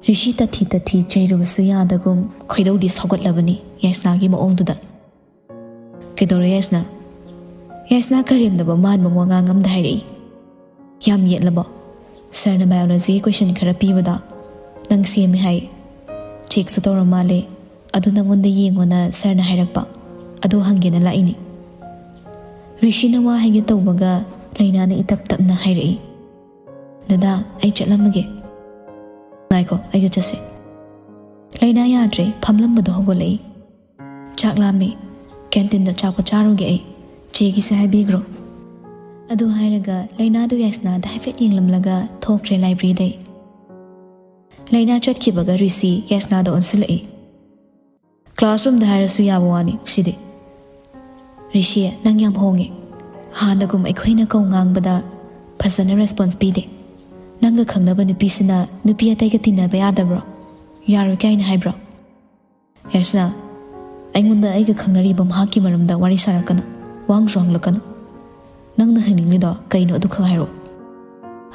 ꯔꯤꯁꯤ ꯇꯊꯤ ꯇꯊꯤ ꯆꯩꯔꯨꯕꯁꯨ ꯌꯥꯗꯒꯨꯝ ꯈꯣꯏꯗꯧꯗꯤ ꯁꯥꯎꯒꯠꯂꯕꯅꯤ ꯌꯥꯏꯁꯅꯥꯒꯤ ꯃꯑꯣꯡꯗꯨꯗ꯫ "ꯀꯩꯗꯧꯔꯦ ꯌꯥꯏꯁꯅꯥ?" ꯌꯥꯏꯁꯅꯥ ꯀꯔꯦꯝꯅꯕ ꯃꯥꯟꯕ ꯋꯥꯉꯥꯡ ꯑꯃꯗ ꯍꯥꯏꯔꯛꯏ꯫ "ꯌꯥꯝ ꯌꯦꯠꯂꯕꯣ? ꯁꯔꯅ ꯕꯥꯏꯑꯣꯂꯣꯖꯤꯒꯤ ꯀꯣꯏꯁꯟ ꯈꯔ ꯄꯤꯕꯗꯣ ꯅꯪ ꯁꯦꯝꯃꯦ ꯍꯥꯏ꯫ ꯆꯦꯛꯁꯨ ꯇꯧꯔ ꯃꯥꯜꯂꯦ꯫ ꯑꯗꯨ ꯅꯪꯉꯣꯟꯗ ꯌꯦꯡꯉꯣꯅ ꯁꯔꯅ ꯍꯥꯏꯔꯛꯄ꯫ ꯑꯗꯨ ꯍꯪꯒꯦꯅ ꯂꯥꯛꯏꯅꯤ꯫" ꯔꯤꯁꯤꯅ ꯋꯥ ꯍꯥꯏꯒꯦ ꯇꯧꯕꯒ ꯂꯩꯅꯥꯅ ꯏꯇꯞ ꯇꯞꯅ ꯍꯥꯏꯔꯛꯏ, "ꯗꯗꯥ, ꯑꯩ ꯆꯠꯂꯝꯃꯒꯦ꯫" "ꯉꯥꯏꯈꯣ, ꯑꯩꯒ ꯆꯠꯁꯦ꯫" ꯂꯩꯅꯥ ꯌꯥꯗ꯭ꯔꯦ, ꯐꯝꯂꯝꯕꯗꯣ ꯍꯧꯒꯠꯂꯛꯏ꯫ "ꯆꯥꯛ ꯂꯥꯝꯃꯦ, ꯀꯦꯟꯇꯤꯟꯗ ꯑꯆꯥꯄꯣꯠ ꯆꯥꯔꯨꯒꯦ ꯑꯩ꯫ ꯆꯦꯒꯤꯁꯦ ꯍꯥꯏꯕꯤꯈ꯭ꯔꯣ꯫" ꯑꯗꯨ ꯍꯥꯏꯔꯒ ꯂꯩꯅꯥꯗꯨ ꯌꯥꯏꯁꯅꯥꯗ ꯍꯥꯏꯐꯦꯠ ꯌꯦꯡꯂꯝꯂꯒ ꯊꯣꯛꯈ꯭ꯔꯦ ꯂꯥꯏꯕ꯭ꯔꯦꯔꯤꯗꯩ꯫ ꯂꯩꯅꯥ ꯆꯠꯈꯤꯕꯒ ꯔꯤꯁꯤ ꯌꯥꯏꯁꯅꯥꯗ ꯑꯣꯟꯁꯤꯜꯂꯛꯏ꯫ "ꯀ꯭ꯂꯥꯁꯔꯨꯝꯗ ꯍꯥꯏꯔꯁꯨ ꯌꯥꯕ ꯋꯥꯅꯤ ꯁꯤꯗꯤ꯫" "ꯔꯤꯁꯤ, ꯅꯪ ꯌꯥꯝ ꯍꯣꯡꯉꯦ꯫ ꯍꯥꯟꯅꯒꯨꯝ ꯑꯩꯈꯣꯏꯅ ꯀꯧ ꯉꯥꯡꯕꯗ ꯐꯖꯅ ꯔꯦꯁꯄꯣꯟꯁ ꯄꯤꯗꯦ꯫ ꯅꯪꯒ ꯈꯪꯅꯕ ꯅꯨꯄꯤꯁꯤꯅ ꯅꯨꯄꯤ ꯑꯇꯩꯒ ꯇꯤꯟꯅꯕ ꯌꯥꯗꯕ꯭ꯔꯣ? ꯌꯥꯔꯣꯏ ꯀꯥꯏꯅ ꯍꯥꯏꯕ꯭ꯔꯣ?" "ꯌꯥꯏꯁꯅꯥ, ꯑꯩꯉꯣꯟꯗ ꯑꯩꯒ ꯈꯪꯅꯔꯤꯕ ꯃꯍꯥꯛꯀꯤ ꯃꯔꯝꯗ ꯋꯥꯔꯤ ꯁꯥꯔꯛꯀꯅꯨ, ꯋꯥꯍꯪꯁꯨ ꯍꯪꯂꯛꯀꯅꯨ꯫ ꯅꯪꯅ ꯍꯪꯅꯤꯡꯂꯤꯗꯣ ꯀꯩꯅꯣ ꯑꯗꯨꯈꯛ ꯍꯥꯏꯔꯛꯑꯣ꯫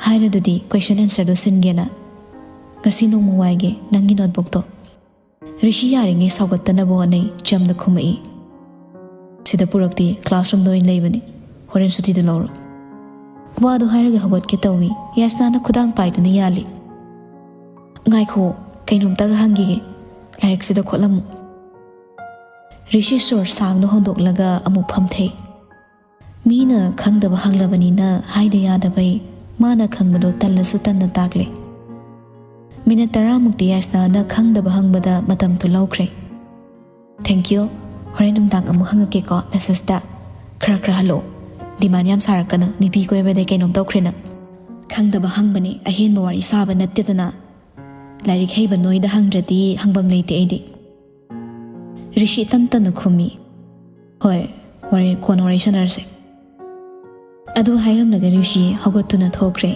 ꯍꯥꯏꯔꯗꯨꯗꯤ ꯀꯣꯏꯁꯟ ꯑꯦꯟꯁꯔꯗꯣ ꯁꯤꯟꯒꯦꯅ꯫ ꯉꯁꯤ ꯅꯣꯡꯃ ꯋꯥꯏꯒꯦ ꯅꯪꯒꯤ ꯅꯣꯠꯕꯨꯛꯇꯣ꯫" ꯔꯤꯁꯤ ꯌꯥꯔꯤꯉꯩ ꯁꯥꯎꯒꯠꯇꯅꯕ ꯍꯣꯠꯅꯩ, ꯆꯝꯅ ꯈꯨꯝꯃꯛꯏ꯫ "ꯁꯤꯗ ꯄꯨꯔꯛꯇꯦ, ꯀ꯭ꯂꯥꯁꯔꯨꯝꯗ ꯑꯣꯏꯅ ꯂꯩꯕꯅꯤ꯫ ꯍꯣꯔꯦꯟ ꯁꯨꯇꯤꯗ ꯂꯧꯔꯣ꯫" ꯋꯥꯗꯣ ꯍꯥꯏꯔꯒ ꯍꯧꯒꯠꯀꯦ ꯇꯧꯏ, ꯌꯥꯏꯁꯅꯥꯅ ꯈꯨꯗꯥꯡ ꯄꯥꯏꯗꯨꯅ ꯌꯥꯜꯂꯤ꯫ "ꯉꯥꯏꯈꯣ, ꯀꯩꯅꯣꯝꯇꯒ ꯍꯪꯈꯤꯒꯦ꯫ ꯂꯥꯏꯔꯤꯛꯁꯤꯗ ꯈꯣꯠꯂꯝꯃꯨ꯫" ꯔꯤꯁꯤ ꯁꯣꯔ ꯁꯥꯡꯅ ꯍꯣꯟꯗꯣꯛꯂꯒ ꯑꯃꯨꯛ ꯐꯝꯊꯩ꯫ ꯃꯤꯅ ꯈꯪꯗꯕ ꯍꯪꯂꯕꯅꯤꯅ ꯍꯥꯏꯗ ꯌꯥꯗꯕꯩ ꯃꯥꯅ ꯈꯪꯕꯗꯣ ꯇꯜꯂꯁꯨ ꯇꯟꯅ ꯇꯥꯛꯂꯦ꯫ ꯃꯤꯅꯠ ꯇꯔꯥꯃꯨꯛꯇꯤ ꯌꯥꯏꯁꯅꯥꯅ ꯈꯪꯗꯕ ꯍꯪꯕꯗ ꯃꯇꯝꯗꯨ ꯂꯧꯈ꯭ꯔꯦ꯫ "Thank you꯫ ꯍꯣꯔꯦꯟ ꯅꯨꯡꯗꯥꯡ ꯑꯃꯨꯛ ꯍꯪꯉꯛꯀꯦꯀꯣ ꯃꯦꯁꯦꯖꯇ꯫ ꯈꯔ ꯈꯔ ꯍꯜꯂꯛꯑꯣ꯫ ꯗꯤꯃꯥꯟ ꯌꯥꯝ ꯁꯥꯔꯛꯀꯅꯨ, ꯅꯨꯄꯤ ꯀꯣꯏꯕꯗꯩ ꯀꯩꯅꯣꯝ ꯇꯧꯈ꯭ꯔꯦ ꯅꯪ꯫" "ꯈꯪꯗꯕ ꯍꯪꯕꯅꯤ, ꯑꯍꯦꯟꯕ ꯋꯥꯔꯤ ꯁꯥꯕ ꯅꯠꯇꯦꯗꯅ꯫ ꯂꯥꯏꯔꯤꯛ ꯍꯩꯕ ꯅꯣꯏꯗ ꯍꯪꯗ꯭ꯔꯗꯤ ꯍꯪꯐꯝ ꯂꯩꯇꯦ ꯑꯩꯗꯤ꯫" ꯔꯤꯁꯤ ꯇꯟ ꯇꯟꯅ ꯈꯨꯝꯃꯤ꯫ "ꯍꯣꯏ, ꯋꯥꯔꯤ, ꯀꯣꯟꯅ ꯋꯥꯔꯤ ꯁꯥꯟꯅꯔꯁꯦ꯫" ꯑꯗꯨ ꯍꯥꯏꯔꯝꯂꯒ ꯔꯤꯁꯤ ꯍꯧꯒꯠꯇꯨꯅ ꯊꯣꯛꯈ꯭ꯔꯦ꯫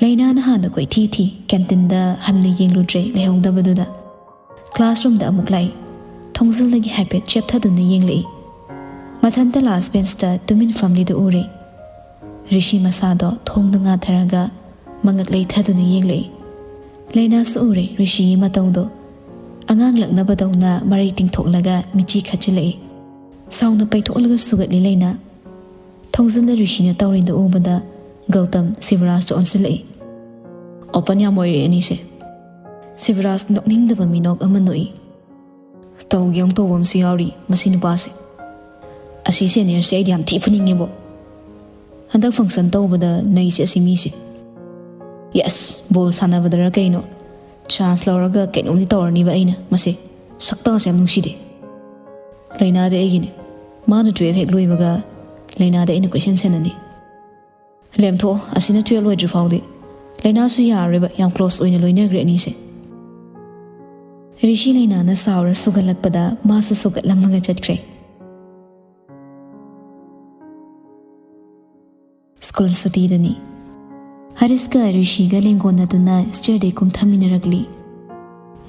ꯂꯩꯅꯥꯅ ꯍꯥꯟꯅ ꯀꯣꯏꯊꯤ ꯊꯤ, ꯀꯦꯟꯇꯤꯟꯗ ꯍꯟꯅ ꯌꯦꯡꯂꯨꯗ꯭ꯔꯦ ꯂꯩꯍꯧꯗꯕꯗꯨꯗ꯫ ꯀ꯭ꯂꯥꯁꯔꯨꯝꯗ ꯑꯃꯨꯛ ꯂꯥꯛꯏ꯫ ꯊꯣꯡꯖꯤꯜꯗꯒꯤ ꯍꯥꯏꯐꯦꯠ ꯆꯦꯞꯊꯗꯨꯅ ꯌꯦꯡꯂꯛꯏ꯫ ꯃꯊꯟꯇ ꯂꯥꯁ ꯕꯦꯟꯁꯇ ꯇꯨꯃꯤꯟ ꯐꯝꯂꯤꯗꯨ ꯎꯔꯦ꯫ ꯔꯤꯁꯤ ꯃꯁꯥꯗꯣ ꯊꯣꯡꯗ ꯉꯥꯊꯔꯒ ꯃꯉꯛ ꯂꯩꯊꯗꯨꯅ ꯌꯦꯡꯂꯛꯏ꯫ ꯂꯩꯅꯥꯁꯨ ꯎꯔꯦ ꯔꯤꯁꯤꯒꯤ ꯃꯇꯧꯗꯣ꯫ ꯑꯉꯥꯡ ꯂꯛꯅꯕꯗꯧꯅ ꯃꯔꯩ ꯇꯤꯡꯊꯣꯛꯂꯒ ꯃꯤꯠꯆꯤ ꯈꯠꯆꯤꯜꯂꯛꯏ꯫ ꯁꯥꯎꯅ ꯄꯩꯊꯣꯛꯂꯒ ꯁꯨꯒꯠꯂꯤ ꯂꯩꯅꯥ꯫ ꯊꯣꯡꯖꯤꯟꯗ ꯔꯤꯁꯤꯅ ꯇꯧꯔꯤꯗꯨ ꯎꯕꯗ ꯒꯧꯇꯝ ꯁꯤꯕꯔꯥꯖꯇ ꯑꯣꯟꯁꯤꯜꯂꯛꯏ꯫ "ꯑꯣꯄꯟ ꯌꯥꯝ ꯑꯣꯏꯔꯦ ꯑꯅꯤꯁꯦ꯫" ꯁꯤꯕꯔꯥꯖ ꯅꯣꯛꯅꯤꯡꯗꯕ ꯃꯤꯅꯣꯛ ꯑꯃ ꯅꯣꯛꯏ꯫ "ꯇꯧꯒꯦ ꯑꯃꯨꯛ ꯇꯧꯕ ꯑꯃꯁꯨ ꯌꯥꯎꯔꯤ ꯃꯁꯤ ꯅꯨꯄꯥꯁꯦ꯫ ꯑꯁꯤ ꯁꯦꯅꯤꯌꯔꯁꯦ ꯑꯩꯗꯤ ꯌꯥꯝ ꯊꯤ ꯐꯨꯅꯤꯡꯉꯦꯕꯣ꯫ ꯍꯟꯗꯛ ꯐꯪꯁꯟ ꯇꯧꯕꯗ ꯅꯩꯁꯦ ꯑꯁꯤ ꯃꯤꯁꯦ꯫ ꯌꯦꯁ, ꯕꯣꯜ ꯁꯥꯟꯅꯕꯗꯔ ꯀꯩꯅꯣ ꯆꯥꯟꯁ ꯂꯧꯔꯒ ꯀꯩꯅꯣꯝꯗꯤ ꯇꯧꯔꯅꯤꯕ ꯑꯩꯅ ꯃꯁꯦ꯫ ꯁꯛꯇꯥꯁꯦ ꯌꯥꯝ ꯅꯨꯡꯁꯤꯗꯦ꯫ ꯂꯩꯅꯥꯗꯤ ꯑꯩꯒꯤꯅꯦ꯫ ꯃꯥꯅ ꯇꯨꯌꯦꯜꯐ ꯍꯦꯛ ꯂꯣꯏꯕꯒ ꯂꯩꯅꯥꯗꯤ ꯑꯩꯅ ꯀꯣꯏꯁꯦꯟ ꯁꯦꯟꯅꯅꯤ꯫ ꯂꯦꯝꯊꯣꯛꯑꯣ, ꯑꯁꯤꯅ ꯇꯨꯌꯦꯜꯐ ꯂꯣꯏꯗ꯭ꯔꯤ ꯐꯥꯎꯗꯤ꯫ ꯂꯩꯅꯥꯁꯨ ꯌꯥꯔꯣꯏꯕ, ꯌꯥꯝ ꯀ꯭ꯂꯣꯁ ꯑꯣꯏꯅ ꯂꯣꯏꯅꯈ꯭ꯔꯦ ꯑꯅꯤꯁꯦ꯫" ꯔꯤꯁꯤ ꯂꯩꯅꯥꯅ ꯁꯥꯎꯔ ꯁꯨꯒꯠꯂꯛꯄꯗ ꯃꯥꯁꯨ ꯁꯨꯒꯠꯂꯝꯃꯒ ꯆꯠꯈ꯭ꯔꯦ꯫ ꯁ꯭ꯀꯨꯜ ꯁꯨꯇꯤꯗꯅꯤ꯫ ꯍꯔꯤꯁꯀ ꯔꯤꯁꯤꯒ ꯂꯦꯡꯒꯣꯟꯅꯗꯨꯅ ꯁ꯭ꯇꯦꯌꯔꯗꯩ ꯀꯨꯝꯊꯃꯤꯟꯅꯔꯛꯂꯤ꯫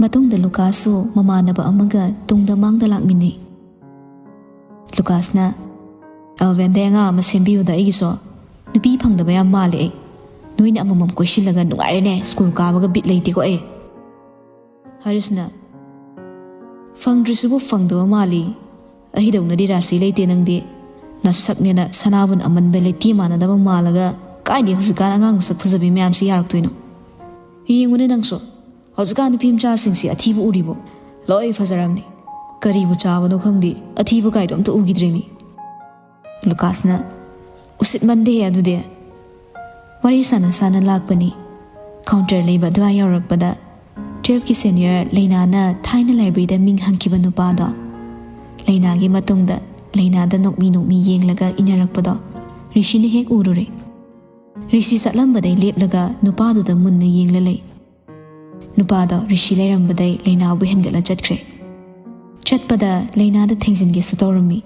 ꯃꯇꯨꯡꯗ ꯂꯨꯀꯥꯁꯁꯨ ꯃꯃꯥꯟꯅꯕ ꯑꯃꯒ ꯇꯨꯡꯗ ꯃꯥꯡꯗ ꯂꯥꯛꯃꯤꯟꯅꯩ꯫ ꯂꯨꯀꯥꯁꯅ, "ꯑꯦꯜꯚꯦꯟꯗꯩ ꯑꯉꯥꯡ ꯑꯃ ꯁꯦꯝꯕꯤꯌꯨꯗ ꯑꯩꯒꯤꯁꯨ꯫ ꯅꯨꯄꯤ ꯐꯪꯗꯕ ꯌꯥꯝ ꯃꯥꯜꯂꯦ ꯑꯩ꯫ ꯅꯣꯏꯅ ꯑꯃꯃꯝ ꯀꯣꯏꯁꯤꯜꯂꯒ ꯅꯨꯡꯉꯥꯏꯔꯦꯅꯦ, ꯁ꯭ꯀꯨꯜ ꯀꯥꯕꯒ ꯕꯤꯠ ꯂꯩꯇꯦꯀꯣ ꯑꯩ꯫" ꯍꯔꯤꯁꯅ, "ꯐꯪꯗ꯭ꯔꯤꯁꯤꯕꯨ ꯐꯪꯗꯕ ꯃꯥꯜꯂꯤ꯫ ꯑꯩꯗꯧꯅꯗꯤ ꯔꯥꯁꯤ ꯂꯩꯇꯦ ꯅꯪꯗꯤ꯫ ꯅꯁꯛꯅꯦꯅ ꯁꯅꯥꯕꯨꯟ ꯑꯃꯟꯕ ꯂꯩꯇꯦ ꯃꯥꯟꯅꯗꯕ ꯃꯥꯜꯂꯒ ꯀꯥꯏꯗꯩ ꯍꯧꯖꯤꯛꯀꯥꯟ ꯑꯉꯥꯡ ꯃꯁꯛ ꯐꯖꯕꯤ ꯃꯌꯥꯝꯁꯤ ꯌꯥꯔꯛꯇꯣꯏꯅꯣ? ꯌꯦꯡꯉꯨꯅꯦ ꯅꯪꯁꯨ, ꯍꯧꯖꯤꯛꯀꯥꯟ ꯅꯨꯄꯤ ꯃꯆꯥꯁꯤꯡꯁꯤ ꯑꯊꯤꯕ ꯎꯔꯤꯕꯣ? ꯂꯣꯏ ꯐꯖꯔꯝꯅꯤ꯫ ꯀꯔꯤꯕꯨ ꯆꯥꯕꯅꯣ ꯈꯪꯗꯦ, ꯑꯊꯤꯕ ꯀꯥꯏꯗꯣ ꯑꯝꯇ ꯎꯈꯤꯗ꯭ꯔꯦꯃꯤ꯫" ꯂꯨꯀꯥꯁꯅ, "ꯎꯁꯤꯠꯃꯟꯗꯦ ꯑꯗꯨꯗꯤ꯫" ꯋꯥꯔꯤ ꯁꯥꯟꯅ ꯁꯥꯟꯅ ꯂꯥꯛꯄꯅꯤ꯫ ꯀꯥꯎꯟꯇꯔ ꯂꯩꯕ ꯑꯗꯨꯋꯥꯏ ꯌꯧꯔꯛꯄꯗ ꯇꯨꯌꯦꯜꯐꯀꯤ ꯁꯦꯅꯤꯌꯔ ꯂꯩꯅꯥꯅ ꯊꯥꯏꯅ ꯂꯥꯏꯕ꯭ꯔꯦꯔꯤꯗ ꯃꯤꯡ ꯍꯟꯈꯤꯕ ꯅꯨꯄꯥꯗꯣ꯫ ꯂꯩꯅꯥꯒꯤ ꯃꯇꯨꯡꯗ ꯂꯩꯅꯥꯗ ꯅꯣꯛꯃꯤ ꯅꯣꯛꯃꯤ ꯌꯦꯡꯂꯒ ꯏꯟꯅꯔꯛꯄꯗꯣ ꯔꯤꯁꯤꯅ ꯍꯦꯛ ꯎꯔꯨꯔꯦ꯫ ꯔꯤꯁꯤ ꯆꯠꯂꯝꯕꯗꯩ ꯂꯦꯞꯂꯒ ꯅꯨꯄꯥꯗꯨꯗ ꯃꯨꯟꯅ ꯌꯦꯡꯂ ꯂꯩ꯫ ꯅꯨꯄꯥꯗꯣ ꯔꯤꯁꯤ ꯂꯩꯔꯝꯕꯗꯩ ꯂꯩꯅꯥꯕꯨ ꯍꯦꯟꯒꯠꯂ ꯆꯠꯈ꯭ꯔꯦ꯫ ꯆꯠꯄꯗ ꯂꯩꯅꯥꯗ ꯊꯦꯡꯖꯤꯟꯒꯦꯁꯨ ꯇꯧꯔꯝꯃꯤ꯫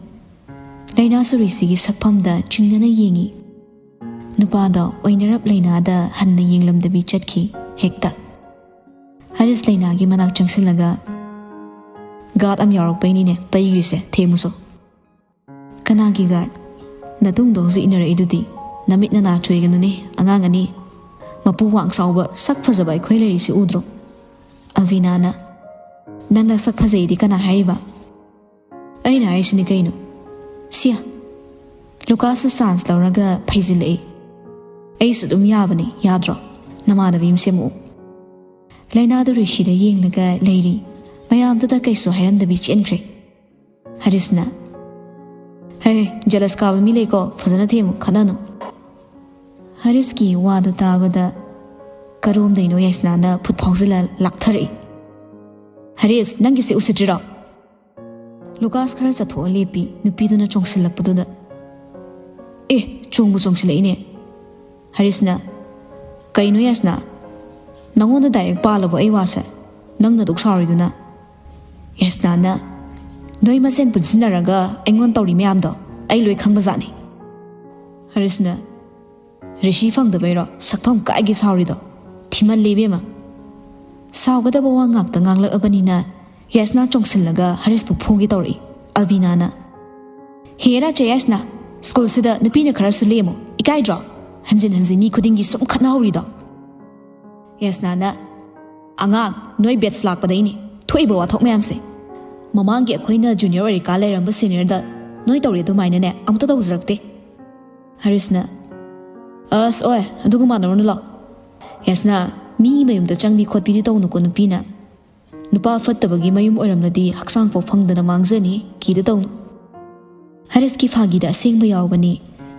ꯂꯩꯅꯥꯁꯨ ꯔꯤꯁꯤꯒꯤ ꯁꯛꯐꯝꯗ ꯆꯤꯡꯅꯅ ꯌꯦꯡꯉꯤ꯫ ꯅꯨꯄꯥꯗꯣ ꯑꯣꯏꯅꯔꯞ ꯂꯩꯅꯥꯗ ꯍꯟꯅ ꯌꯦꯡꯂꯝꯗꯕꯤ ꯆꯠꯈꯤ꯫ ꯍꯦꯛꯇ ꯍꯔꯤꯁ ꯂꯩꯅꯥꯒꯤ ꯃꯅꯥꯛ ꯆꯪꯁꯤꯜꯂꯒ, "ꯒꯥꯔꯗ ꯑꯃ ꯌꯥꯎꯔꯛꯄꯩꯅꯤꯅꯦ ꯄꯩꯒ꯭ꯔꯤꯁꯦ, ꯊꯦꯝꯃꯨꯁꯣ꯫" ꯀꯅꯥꯒꯤ ꯒꯥꯔꯗ? ꯅꯇꯨꯡꯗꯣ ꯍꯧꯖꯤꯛ ꯏꯟꯅꯔꯛꯏꯗꯨꯗꯤ꯫ ꯅꯃꯤꯠ ꯅꯅꯥ ꯆꯣꯏꯒꯅꯨꯅꯦ, ꯑꯉꯥꯡ ꯑꯅꯤ꯫ ꯃꯄꯨ ꯋꯥꯡ ꯆꯥꯎꯕ, ꯁꯛ ꯐꯖꯕ ꯑꯩꯈꯣꯏ ꯂꯩꯔꯤꯁꯤ ꯎꯗ꯭ꯔꯣ? ꯑꯜꯕꯤꯅꯥꯅ, "ꯅꯪꯅ ꯁꯛ ꯐꯖꯩꯗꯤ ꯀꯅꯥ ꯍꯥꯏꯔꯤꯕ?" "ꯑꯩꯅ ꯍꯥꯏꯔꯤꯁꯤꯅꯤ ꯀꯩꯅꯣ꯫ ꯁꯤꯌꯥ, ꯂꯨꯀꯥꯁꯁꯨ ꯆꯥꯟꯁ ꯂꯧꯔꯒ ꯐꯩꯖꯤꯜꯂꯛꯏ꯫ ꯑꯩꯁꯨ ꯑꯗꯨꯝ ꯌꯥꯕꯅꯤ, ꯌꯥꯗ꯭ꯔꯣ? ꯅꯃꯥꯟꯅꯕꯤ ꯑꯃ ꯁꯦꯝꯃꯛꯑꯣ꯫" ꯂꯥꯏꯅꯥꯗꯨ ꯔꯤꯁꯤꯗ ꯌꯦꯡꯂꯒ ꯂꯩꯔꯤ꯫ ꯃꯌꯥꯝꯗꯨꯗ ꯀꯩꯁꯨ ꯍꯥꯏꯔꯝꯗꯕꯤ ꯆꯦꯟꯈ꯭ꯔꯦ꯫ ꯍꯔꯤꯁꯅ, "ꯍꯦ, ꯖꯦꯂꯁ ꯀꯥꯕ ꯃꯤ ꯂꯩꯀꯣ, ꯐꯖꯅ ꯊꯦꯝꯃꯨ, ꯈꯠꯅꯅꯨ꯫" ꯍꯔꯤꯁꯀꯤ ꯋꯥꯗꯨ ꯇꯥꯕꯗ ꯀꯔꯣꯝꯗꯩꯅꯣ ꯌꯥꯏꯁꯅꯥꯅ ꯐꯨꯠ ꯐꯥꯎꯖꯤꯜꯂ ꯂꯥꯛꯊꯔꯛꯏ꯫ "ꯍꯔꯤꯁ, ꯅꯪꯒꯤꯁꯦ ꯎꯁꯤꯠꯇ꯭ꯔꯤꯔꯣ?" ꯂꯨꯀꯥꯁ ꯈꯔ ꯆꯠꯊꯣꯛꯑ ꯂꯦꯞꯄꯤ, ꯅꯨꯄꯤꯗꯨꯅ ꯆꯣꯡꯁꯤꯜꯂꯛꯄꯗꯨꯗ꯫ "ꯑꯦ, ꯆꯣꯡꯕꯨ ꯆꯣꯡꯁꯤꯜꯂꯛꯏꯅꯦ꯫" ꯍꯔꯤꯁꯅ, "ꯀꯩꯅꯣ ꯌꯥꯏꯁꯅꯥ, ꯅꯪꯉꯣꯟꯗ ꯗꯥꯏꯔꯦꯛ ꯄꯥꯜꯂꯕꯣ ꯑꯩ ꯋꯥꯁꯦ? ꯅꯪꯅ ꯑꯗꯨꯛ ꯁꯥꯎꯔꯤꯗꯨꯅ?" ꯌꯥꯏꯁꯅꯥꯅ, "ꯅꯣꯏ ꯃꯁꯦꯟ ꯄꯨꯟꯁꯤꯟꯅꯔꯒ ꯑꯩꯉꯣꯟꯗ ꯇꯧꯔꯤ ꯃꯌꯥꯝꯗꯣ ꯑꯩ ꯂꯣꯏ ꯈꯪꯕꯖꯥꯠꯅꯤ꯫" ꯍꯔꯤꯁꯅ, "ꯔꯤꯁꯤ ꯐꯪꯗꯕꯩꯔꯣ ꯁꯛꯐꯝ ꯀꯥꯏꯒꯦ ꯁꯥꯎꯔꯤꯗꯣ? ꯊꯤꯃꯜꯂꯦ ꯏꯕꯦꯝꯃ꯫" ꯁꯥꯎꯒꯗꯕ ꯋꯥ ꯉꯥꯛꯇ ꯉꯥꯡꯂꯛꯑꯕꯅꯤꯅ ꯌꯥꯏꯁꯅꯥ ꯆꯣꯡꯁꯤꯜꯂꯒ ꯍꯔꯤꯁꯄꯨ ꯐꯨꯒꯦ ꯇꯧꯔꯛꯏ꯫ ꯑꯜꯕꯤꯅꯥꯅ, "ꯍꯦꯔꯥ ꯆꯦ ꯌꯥꯏꯁꯅꯥ, ꯁ꯭ꯀꯨꯜꯁꯤꯗ ꯅꯨꯄꯤꯅ ꯈꯔꯁꯨ ꯂꯦꯝꯃꯨ, ꯏꯀꯥꯏꯗ꯭ꯔꯣ? ꯍꯟꯖꯤꯟ ꯍꯟꯖꯤꯟ ꯃꯤ ꯈꯨꯗꯤꯡꯒꯤ ꯁꯨꯝ ꯈꯠꯅꯍꯧꯔꯤꯗꯣ꯫" ꯌꯥꯏꯁꯅꯥꯅ, "ꯑꯉꯥꯡ, ꯅꯣꯏ ꯕꯦꯠꯁ ꯂꯥꯛꯄꯗꯩꯅꯦ ꯊꯣꯛꯏꯕ ꯋꯥꯊꯣꯛ ꯃꯌꯥꯝꯁꯦ꯫ ꯃꯃꯥꯡꯒꯤ ꯑꯩꯈꯣꯏꯅ ꯖꯨꯅꯤꯌꯔ ꯑꯣꯏꯔꯤꯀꯥꯟ ꯂꯩꯔꯝꯕ ꯁꯤꯅꯤꯌꯔꯗ ꯅꯣꯏ ꯇꯧꯔꯤ ꯑꯗꯨꯃꯥꯏꯅꯅꯦ ꯑꯃꯨꯛꯇ ꯇꯧꯖꯔꯛꯇꯦ꯫" ꯍꯔꯤꯁꯅ, "ꯑꯁ ꯑꯣꯏ, ꯑꯗꯨꯒ ꯃꯥꯟꯅꯔꯨꯅꯨ ꯂꯥꯎ꯫ ꯌꯥꯏꯁꯅꯥ, ꯃꯤ ꯃꯌꯨꯝꯗ ꯆꯪꯕꯤ ꯈꯣꯠꯄꯤꯗꯤ ꯇꯧꯅꯨꯀꯣ ꯅꯨꯄꯤꯅ꯫ ꯅꯨꯄꯥ ꯐꯠꯇꯕꯒꯤ ꯃꯌꯨꯝ ꯑꯣꯏꯔꯝꯂꯗꯤ ꯍꯛꯆꯥꯡ ꯐꯥꯎ ꯐꯪꯗꯅ ꯃꯥꯡꯖꯅꯤ, ꯀꯤꯗ ꯇꯧꯅꯨ꯫" ꯍꯔꯤꯁꯀꯤ ꯐꯥꯒꯤꯗ ꯑꯁꯦꯡꯕ ꯌꯥꯎꯕꯅꯤ꯫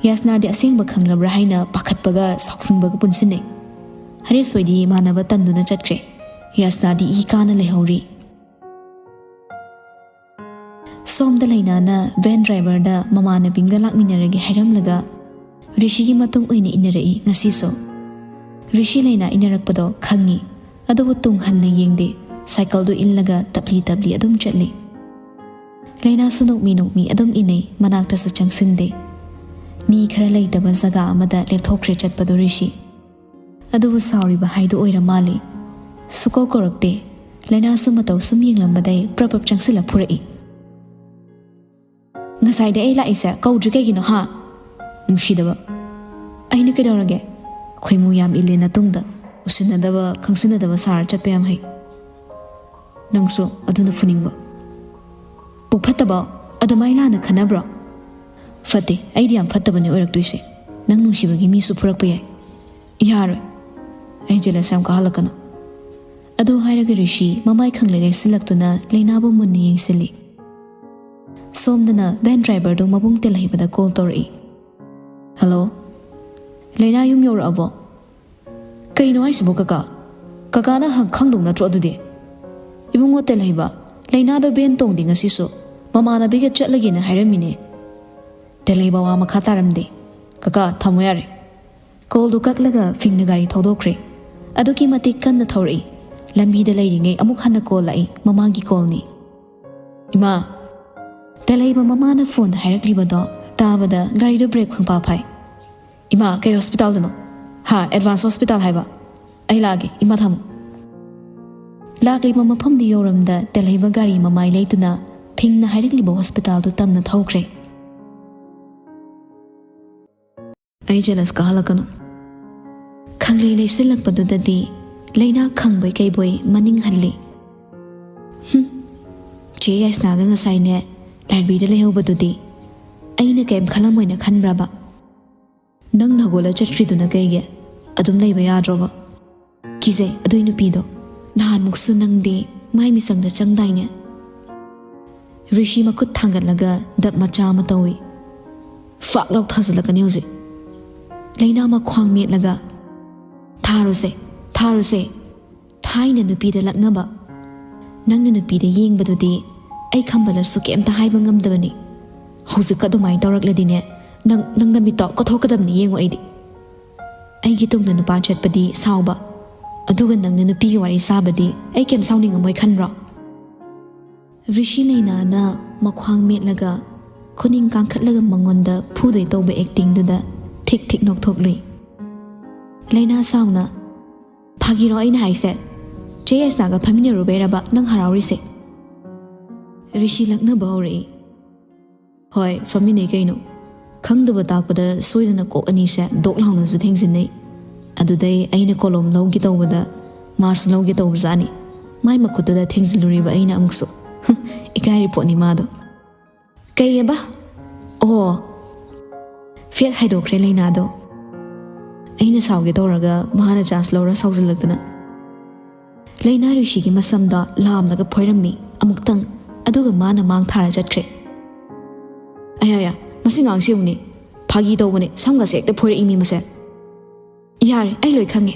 ꯌꯥꯏꯁꯅꯥꯗꯤ ꯑꯁꯦꯡꯕ ꯈꯪꯂꯕ꯭ꯔꯥ ꯍꯥꯏꯅ ꯄꯥꯈꯠꯄꯒ ꯁꯥꯎꯅꯤꯡꯕꯒ ꯄꯨꯟꯁꯤꯟꯅꯩ꯫ ꯍꯔꯤꯁ ꯍꯣꯏꯗꯤ ꯃꯥꯟꯅꯕ ꯇꯟꯗꯨꯅ ꯆꯠꯈ꯭ꯔꯦ꯫ ꯌꯥꯏꯁꯅꯥꯗꯤ ꯏ ꯀꯥꯅ ꯂꯩꯍꯧꯔꯤ꯫ ꯁꯣꯝꯗ ꯂꯩꯅꯥꯅ ꯚꯦꯟ ꯗ꯭ꯔꯥꯏꯚꯔꯗ ꯃꯃꯥꯟꯅꯕꯤ ꯑꯃꯒ ꯂꯥꯛꯃꯤꯟꯅꯔꯒꯦ ꯍꯥꯏꯔꯝꯂꯒ ꯔꯤꯁꯤꯒꯤ ꯃꯇꯨꯡ ꯑꯣꯏꯅ ꯏꯟꯅꯔꯛꯏ ꯉꯁꯤꯁꯨ꯫ ꯔꯤꯁꯤ ꯂꯩꯅꯥ ꯏꯟꯅꯔꯛꯄꯗꯣ ꯈꯪꯉꯤ, ꯑꯗꯨꯕꯨ ꯇꯨꯡ ꯍꯟꯅ ꯌꯦꯡꯗꯦ, ꯁꯥꯏꯀꯜꯗꯨ ꯏꯜꯂꯒ ꯇꯞꯂꯤ ꯇꯞꯂꯤ ꯑꯗꯨꯝ ꯆꯠꯂꯤ꯫ ꯂꯩꯅꯥꯁꯨ ꯅꯣꯛꯃꯤ ꯅꯣꯛꯃꯤ ꯑꯗꯨꯝ ꯏꯟꯅꯩ, ꯃꯅꯥꯛꯇꯁꯨ ꯆꯪꯁꯤꯟꯗꯦ꯫ ꯃꯤ ꯈꯔ ꯂꯩꯇꯕ ꯖꯒꯥ ꯑꯃꯗ ꯂꯦꯞꯊꯣꯛꯈ꯭ꯔꯦ ꯆꯠꯄꯗꯣ ꯔꯤꯁꯤ꯫ ꯑꯗꯨꯕꯨ ꯁꯥꯎꯔꯤꯕ ꯍꯥꯏꯗꯨ ꯑꯣꯏꯔ ꯃꯥꯜꯂꯤ꯫ ꯁꯨꯀꯧ ꯀꯧꯔꯛꯇꯦ꯫ ꯂꯩꯅꯥꯁꯨ ꯃꯇꯧ ꯁꯨꯝ ꯌꯦꯡꯂꯝꯕꯗꯩ ꯄ꯭ꯔꯞ ꯄ꯭ꯔꯞ ꯆꯪꯁꯤꯜꯂ ꯐꯨꯔꯛꯏ꯫ "ꯉꯁꯥꯏꯗꯩ ꯑꯩ ꯂꯥꯛꯏꯁꯦ ꯀꯧꯗ꯭ꯔꯤ ꯀꯩꯒꯤꯅꯣ, ꯍꯥ? ꯅꯨꯡꯁꯤꯗꯕ꯫ ꯑꯩꯅ ꯀꯩꯗꯧꯔꯒꯦ? ꯈꯣꯏꯃꯨ ꯌꯥꯝ ꯏꯜꯂꯦ ꯅꯇꯨꯡꯗ꯫ ꯎꯁꯤꯟꯅꯗꯕ, ꯈꯪꯁꯤꯟꯅꯗꯕ ꯁꯥꯔ ꯆꯠꯄ ꯌꯥꯝ ꯍꯩ꯫ ꯅꯪꯁꯨ ꯑꯗꯨꯅ ꯐꯨꯅꯤꯡꯕ꯫ ꯄꯨꯛ ꯐꯠꯇꯕ, ꯑꯗꯨꯃꯥꯏ ꯂꯥꯟꯅ ꯈꯟꯅꯕ꯭ꯔꯣ? ꯐꯠꯇꯦ, ꯑꯩꯗꯤ ꯌꯥꯝ ꯐꯠꯇꯕꯅꯦ ꯑꯣꯏꯔꯛꯇꯣꯏꯁꯦ꯫ ꯅꯪ ꯅꯨꯡꯁꯤꯕꯒꯤ ꯃꯤꯁꯨ ꯐꯨꯔꯛꯄ ꯌꯥꯏ꯫ ꯌꯥꯔꯣꯏ꯫ ꯑꯩ ꯖꯦꯂꯁ ꯌꯥꯝ ꯀꯥꯍꯜꯂꯛꯀꯅꯨ꯫" ꯑꯗꯨ ꯍꯥꯏꯔꯒ ꯔꯤꯁꯤ ꯃꯃꯥꯏ ꯈꯪꯂꯩ ꯂꯩꯁꯤꯜꯂꯛꯇꯨꯅ ꯂꯩꯅꯥꯕꯨ ꯃꯨꯟꯅ ꯌꯦꯡꯁꯤꯜꯂꯤ꯫ ꯁꯣꯝꯗꯅ ꯚꯦꯟ ꯗ꯭ꯔꯥꯏꯚꯔꯗꯨ ꯃꯕꯨꯡ ꯇꯦꯜꯍꯩꯕꯗ ꯀꯣꯜ ꯇꯧꯔꯛꯏ꯫ "ꯍꯜꯂꯣ, ꯂꯩꯅꯥ ꯌꯨꯝ ꯌꯧꯔꯛꯑꯕꯣ?" "ꯀꯩꯅꯣ ꯍꯥꯏꯁꯤꯕꯣ ꯀꯀꯥ? ꯀꯀꯥꯅ ꯍꯪ-, ꯈꯪꯗꯧ ꯅꯠꯇ꯭ꯔꯣ ꯑꯗꯨꯗꯤ?" "ꯏꯕꯨꯡꯉꯣ ꯇꯦꯜꯍꯩꯕ, ꯂꯩꯅꯥꯗꯣ ꯚꯦꯟ ꯇꯣꯡꯗꯦ ꯉꯁꯤꯁꯨ꯫ ꯃꯃꯥꯟꯅꯕꯤꯒ ꯆꯠꯂꯒꯦꯅ ꯍꯥꯏꯔꯝꯃꯤꯅꯦ꯫" ꯇꯦꯜꯍꯩꯕ ꯋꯥ ꯃꯈꯥ ꯇꯥꯔꯝꯗꯦ꯫ "ꯀꯀꯥ, ꯊꯝꯃꯣ ꯌꯥꯔꯦ꯫" ꯀꯣꯜꯗꯨ ꯀꯛꯂꯒ ꯐꯤꯡꯅ ꯒꯥꯔꯤ ꯊꯧꯗꯣꯛꯈ꯭ꯔꯦ꯫ ꯑꯗꯨꯛꯀꯤ ꯃꯇꯤꯛ ꯀꯟꯅ ꯊꯧꯔꯛꯏ꯫ ꯂꯝꯕꯤꯗ ꯂꯩꯔꯤꯉꯩ ꯑꯃꯨꯛ ꯍꯟꯅ ꯀꯣꯜ ꯂꯥꯛꯏ, ꯃꯃꯥꯒꯤ ꯀꯣꯜꯅꯤ꯫ "ꯏꯃꯥ!" ꯇꯦꯜꯍꯩꯕ ꯃꯃꯥꯅ ꯐꯣꯟꯗ ꯍꯥꯏꯔꯛꯂꯤꯕꯗꯣ ꯇꯥꯕꯗ ꯒꯥꯔꯤꯗꯨ ꯕ꯭ꯔꯦꯛ ꯈꯪꯐꯥ ꯐꯥꯏ꯫ "ꯏꯃꯥ, ꯀꯩ ꯍꯣꯁꯄꯤꯇꯥꯜꯗꯅꯣ?" "ꯍꯥ, ꯑꯦꯗꯚꯥꯟꯁ ꯍꯣꯁꯄꯤꯇꯥꯜ ꯍꯥꯏꯕ?" "ꯑꯩ ꯂꯥꯛꯑꯒꯦ, ꯏꯃꯥ ꯊꯝꯃꯨ꯫" ꯂꯥꯛꯂꯤꯕ ꯃꯐꯝꯗꯨ ꯌꯧꯔꯝꯗ ꯇꯦꯜꯍꯩꯕ ꯒꯥꯔꯤ ꯃꯃꯥꯏ ꯂꯩꯇꯨꯅ ꯐꯤꯡꯅ ꯍꯥꯏꯔꯛꯂꯤꯕ ꯍꯣꯁꯄꯤꯇꯥꯜꯗꯨ ꯇꯝꯅ ꯊꯧꯈ꯭ꯔꯦ꯫ ꯑꯩ ꯖꯦꯂꯁ ꯀꯥꯍꯜꯂꯛꯀꯅꯨ꯫ ꯈꯪꯂꯩ ꯂꯩꯁꯤꯜꯂꯛꯄꯗꯨꯗꯗꯤ ꯂꯩꯅꯥ ꯈꯪꯕꯣꯏ ꯀꯩꯕꯣꯏ ꯃꯅꯤꯡ ꯍꯜꯂꯤ꯫ "ꯍꯨꯝ, ꯆꯦ ꯌꯥꯏꯁꯅꯥꯒ ꯉꯁꯥꯏꯅꯦ ꯂꯥꯏꯕ꯭ꯔꯦꯔꯤꯗ ꯂꯩꯍꯧꯕꯗꯨꯗꯤ ꯑꯩꯅ ꯀꯩꯝ ꯈꯜꯂꯝꯃꯣꯏꯅ ꯈꯟꯕ꯭ꯔꯕ? ꯅꯪ ꯍꯧꯒꯠꯂ ꯆꯠꯈ꯭ꯔꯤꯗꯨꯅ ꯀꯩꯒꯤ? ꯑꯗꯨꯝ ꯂꯩꯕ ꯌꯥꯗ꯭ꯔꯣꯕ?" "ꯀꯤꯖꯩ ꯑꯗꯨꯏ ꯅꯨꯄꯤꯗꯣ꯫ ꯅꯍꯥꯟꯃꯨꯛꯁꯨ ꯅꯪꯗꯤ ꯃꯥꯏ ꯃꯤꯆꯪꯗ ꯆꯪꯗꯥꯏꯅꯦ?" ꯔꯤꯁꯤ ꯃꯈꯨꯠ ꯊꯥꯡꯒꯠꯂꯒ ꯗꯛ ꯃꯆꯥ ꯑꯃ ꯇꯧꯏ꯫ "ꯐꯥꯛ ꯂꯥꯎ ꯊꯥꯖꯤꯜꯂꯛꯀꯅꯤ ꯍꯧꯖꯤꯛ꯫" ꯂꯩꯅꯥ ꯃꯈ꯭ꯋꯥꯡ ꯃꯦꯠꯂꯒ, "ꯊꯥꯔꯨꯁꯦ, ꯊꯥꯔꯨꯁꯦ꯫ ꯊꯥꯏꯅ ꯅꯨꯄꯤꯗ ꯂꯛꯅꯕ, ꯅꯪꯅ ꯅꯨꯄꯤꯗ ꯌꯦꯡꯕꯗꯨꯗꯤ ꯑꯩ ꯈꯝꯕꯂꯁꯨ ꯀꯩꯝꯇ ꯍꯥꯏꯕ ꯉꯝꯗꯕꯅꯤ꯫ ꯍꯧꯖꯤꯛꯀ ꯑꯗꯨꯃꯥꯏꯅ ꯇꯧꯔꯛꯂꯗꯤꯅꯦ, ꯅꯪ, ꯅꯪ ꯅꯃꯤꯠꯇꯣ ꯀꯣꯊꯣꯛꯀꯗꯕꯅꯤ ꯌꯦꯡꯉꯣ ꯑꯩꯗꯤ꯫ ꯑꯩꯒꯤ ꯇꯨꯡꯗ ꯅꯨꯄꯥ ꯆꯠꯄꯗꯤ ꯁꯥꯎꯕ, ꯑꯗꯨꯒ ꯅꯪꯅ ꯅꯨꯄꯤꯒꯤ ꯋꯥꯔꯤ ꯁꯥꯕꯗꯤ ꯑꯩ ꯀꯩꯝ ꯁꯥꯎꯅꯤꯡꯉꯝꯃꯣꯏ ꯈꯟꯕ꯭ꯔꯣ?" ꯔꯤꯁꯤ ꯂꯩꯅꯥꯅ ꯃꯈ꯭ꯋꯥꯡ ꯃꯦꯠꯂꯒ ꯈꯨꯅꯤꯡ ꯀꯥꯡꯈꯠꯂꯒ ꯃꯉꯣꯟꯗ ꯐꯨꯗꯣꯏ ꯇꯧꯕ ꯑꯦꯛꯇꯤꯡꯗꯨꯗ ꯊꯤꯛ ꯊꯤꯛ ꯅꯣꯛꯊꯣꯛꯂꯨꯏ꯫ ꯂꯩꯅꯥ ꯁꯥꯎꯅ, "ꯐꯥꯒꯤꯔꯣ ꯑꯩꯅ ꯍꯥꯏꯁꯦ? ꯆꯦ ꯌꯥꯏꯁꯅꯥꯒ ꯐꯝꯃꯤꯟꯅꯔꯨꯕꯩꯔꯕ ꯅꯪ ꯍꯔꯥꯎꯔꯤꯁꯦ?" ꯔꯤꯁꯤ ꯂꯛꯅꯕ ꯍꯧꯔꯛꯏ꯫ "ꯍꯣꯏ, ꯐꯝꯃꯤꯟꯅꯩ ꯀꯩꯅꯣ꯫ ꯈꯪꯗꯕ ꯇꯥꯛꯄꯗ ꯁꯣꯏꯗꯅ ꯀꯣꯛ ꯑꯅꯤꯁꯦ ꯗꯣꯛ ꯂꯥꯎꯅꯁꯨ ꯊꯦꯡꯖꯤꯟꯅꯩ꯫ ꯑꯗꯨꯗꯩ ꯑꯩꯅ ꯀꯣꯂꯣꯝ ꯂꯧꯒꯦ ꯇꯧꯕꯗ ꯃꯥꯁꯨ ꯂꯧꯒꯦ ꯇꯧꯕꯖꯥꯠꯅꯤ꯫ ꯃꯥꯏ ꯃꯈꯨꯠꯇꯨꯗ ꯊꯦꯡꯖꯤꯜꯂꯨꯔꯤꯕ ꯑꯩꯅ ꯑꯃꯨꯛꯁꯨ꯫ ꯏꯀꯥꯏꯔꯤ ꯄꯣꯠꯅꯤ ꯃꯥꯗꯣ꯫ "ꯀꯩꯑꯕ?" "ꯑꯣ"꯫ ꯐꯦꯠ ꯍꯥꯏꯗꯣꯛꯈ꯭ꯔꯦ ꯂꯩꯅꯥꯗꯣ꯫ ꯑꯩꯅ ꯁꯥꯎꯒꯦ ꯇꯧꯔꯒ ꯃꯥꯅ ꯆꯥꯟꯁ ꯂꯧꯔ ꯁꯥꯎꯖꯤꯜꯂꯛꯇꯅ꯫ ꯂꯩꯅꯥ ꯔꯤꯁꯤꯒꯤ ꯃꯁꯝꯗꯣ ꯂꯥꯝꯂꯒ ꯐꯣꯏꯔꯝꯃꯤ ꯑꯃꯨꯛꯇꯪ, ꯑꯗꯨꯒ ꯃꯥꯅ ꯃꯥꯡ ꯊꯥꯔ ꯆꯠꯈ꯭ꯔꯦ꯫ "ꯑꯌꯥ, ꯑꯌꯥ, ꯃꯁꯤ ꯉꯥꯡꯁꯤ ꯌꯦꯡꯉꯨꯅꯦ꯫ ꯐꯥꯒꯤ ꯇꯧꯕꯅꯦ, ꯁꯝꯒꯁꯦ ꯍꯦꯛꯇ ꯐꯣꯏꯔꯛꯏ ꯃꯤ ꯃꯁꯦ"꯫ "ꯌꯥꯔꯦ, ꯑꯩ ꯂꯣꯏ ꯈꯪꯉꯦ꯫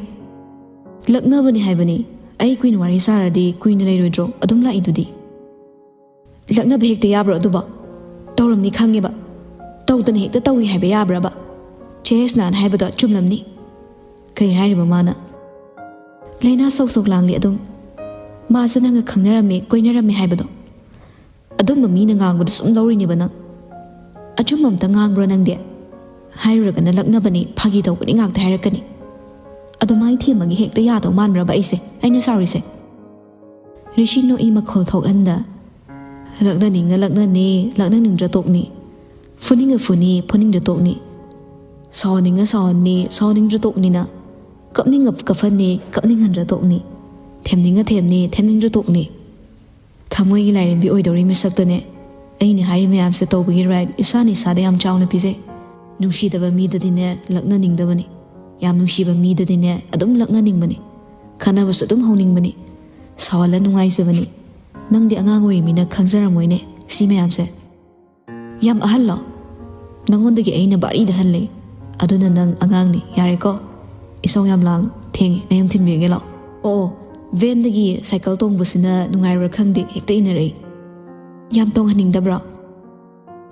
ꯂꯛꯅꯕꯅꯦ ꯍꯥꯏꯕꯅꯤ꯫ ꯑꯩ ꯀꯨꯏꯅ ꯋꯥꯔꯤ ꯁꯥꯔꯗꯤ ꯀꯨꯏꯅ ꯂꯩꯔꯣꯏꯗ꯭ꯔꯣ? ꯑꯗꯨꯝ ꯂꯥꯛꯏꯗꯨꯗꯤ"꯫ "ꯂꯛꯅꯕ ꯍꯦꯛꯇ ꯌꯥꯕ꯭ꯔꯣ ꯑꯗꯨꯕꯣ? ꯇꯧꯔꯝꯅꯤ ꯈꯪꯉꯦꯕ꯫ ꯇꯧꯗꯅ ꯍꯦꯛꯇ ꯇꯧꯏ ꯍꯥꯏꯕ ꯌꯥꯕ꯭ꯔꯕ? ꯆꯦ ꯍꯦꯁꯅꯥꯅ ꯍꯥꯏꯕꯗꯣ ꯆꯨꯝꯂꯝꯅꯤ"꯫ "ꯀꯩ ꯍꯥꯏꯔꯤꯕ ꯃꯥꯅ?" "ꯂꯩꯅꯥ ꯁꯧ ꯁꯧ ꯂꯥꯡꯂꯤ ꯑꯗꯨꯝ꯫ ꯃꯥꯁꯦ ꯅꯪꯒ ꯈꯪꯅꯔꯝꯃꯦ, ꯀꯣꯏꯅꯔꯝꯃꯦ ꯍꯥꯏꯕꯗꯣ꯫ ꯑꯗꯨꯝꯕ ꯃꯤꯅ ꯉꯥꯡꯕꯗꯣ ꯁꯨꯝ ꯂꯧꯔꯤꯅꯦꯕ ꯅꯪ꯫ ꯑꯆꯨꯝꯕ ꯑꯝꯇ ꯉꯥꯡꯕ꯭ꯔꯣ ꯅꯪꯗꯤ? ꯍꯥꯏꯔꯨꯔꯒꯅ ꯂꯛꯅꯕꯅꯤ, ꯐꯥꯒꯤ ꯇꯧꯕꯅꯤ ꯉꯥꯛꯇ ꯍꯥꯏꯔꯛꯀꯅꯤ꯫ ꯑꯗꯨꯃꯥꯏꯅ ꯊꯦꯝꯃꯒꯤ ꯍꯦꯛꯇ ꯌꯥꯗꯧ ꯃꯥꯟꯕ꯭ꯔꯕ ꯑꯩꯁꯦ, ꯑꯩꯅ ꯁꯥꯎꯔꯤꯁꯦ?" ꯔꯤꯁꯤ ꯅꯣꯛꯏ ꯃꯈꯣꯜ ꯊꯣꯛꯍꯟꯗ꯫ "ꯂꯛꯅꯅꯤꯡꯉ ꯂꯛꯅꯅꯤ, ꯂꯛꯅꯅꯤꯡꯗ꯭ꯔ ꯇꯣꯛꯅꯤ꯫ ꯐꯨꯅꯤꯡꯉ ꯐꯨꯅꯤ, ꯐꯨꯅꯤꯡꯗ꯭ꯔ ꯇꯣꯛꯅꯤ꯫ ꯁꯥꯎꯍꯟꯅꯤꯡꯉ ꯁꯥꯎꯍꯟꯅꯤ, ꯁꯥꯎꯍꯟꯅꯤꯡꯗ꯭ꯔ ꯇꯣꯛꯅꯤꯅ꯫ ꯀꯞꯅꯤꯡꯉ ꯀꯞꯍꯟꯅꯤ, ꯀꯞꯅꯤꯡꯍꯟꯗ꯭ꯔ ꯇꯣꯛꯅꯤ꯫ ꯊꯦꯝꯅꯤꯡꯉ ꯊꯦꯝꯅꯤ, ꯊꯦꯝꯅꯤꯡꯗ꯭ꯔ ꯇꯣꯛꯅꯤ꯫ ꯊꯃꯣꯏꯒꯤ ꯂꯥꯏꯔꯦꯝꯕꯤ ꯑꯣꯏꯗꯧꯔꯤ ꯃꯤꯁꯛꯇꯅꯦ ꯑꯩꯅ ꯍꯥꯏꯔꯤ ꯃꯌꯥꯝꯁꯦ ꯇꯧꯕꯒꯤ ꯔꯥꯏꯠ ꯏꯁꯥꯅ ꯏꯁꯥꯗ ꯌꯥꯝ ꯆꯥꯎꯅ ꯄꯤꯖꯩ꯫ ꯅꯨꯡꯁꯤꯗꯕ ꯃꯤꯗꯗꯤꯅꯦ ꯂꯛꯅꯅꯤꯡꯗꯕꯅꯤ꯫ ꯌꯥꯝ ꯅꯨꯡꯁꯤꯕ ꯃꯤꯗꯗꯤꯅꯦ ꯑꯗꯨꯝ ꯂꯛꯅꯅꯤꯡꯕꯅꯤ꯫ ꯈꯟꯅꯕꯁꯨ ꯑꯗꯨꯝ ꯍꯧꯅꯤꯡꯕꯅꯤ꯫ ꯁꯥꯎꯍꯜꯂ ꯅꯨꯡꯉꯥꯏꯖꯕꯅꯤ꯫ ꯅꯪꯗꯤ ꯑꯉꯥꯡ ꯑꯣꯏꯔꯤꯃꯤꯅ ꯈꯪꯖꯔꯝꯃꯣꯏꯅꯦ ꯁꯤ ꯃꯌꯥꯝꯁꯦ"꯫ "ꯌꯥꯝ ꯑꯍꯜꯂꯣ? ꯅꯉꯣꯟꯗꯒꯤ ꯑꯩꯅ ꯚꯥꯔꯤꯗ ꯍꯜꯂꯦ꯫ ꯑꯗꯨꯅ ꯅꯪ ꯑꯉꯥꯡꯅꯤ, ꯌꯥꯔꯦꯀꯣ? ꯏꯁꯧ ꯌꯥꯝ ꯂꯥꯡ, ꯊꯦꯡꯉꯦ, ꯅꯌꯨꯝ ꯊꯤꯟꯕꯤꯔꯒꯦ ꯂꯥꯛꯑꯣ"꯫ "ꯑꯣ, ꯑꯣ, ꯚꯦꯟꯗꯒꯤ ꯁꯥꯏꯀꯜ ꯇꯣꯡꯕꯁꯤꯅ ꯅꯨꯡꯉꯥꯏꯕ꯭ꯔꯥ ꯈꯪꯗꯦ, ꯍꯦꯛꯇ ꯏꯟꯅꯔꯛꯏ"꯫ "ꯌꯥꯝ ꯇꯣꯡꯍꯟꯅꯤꯡꯗꯕ꯭ꯔꯣ?"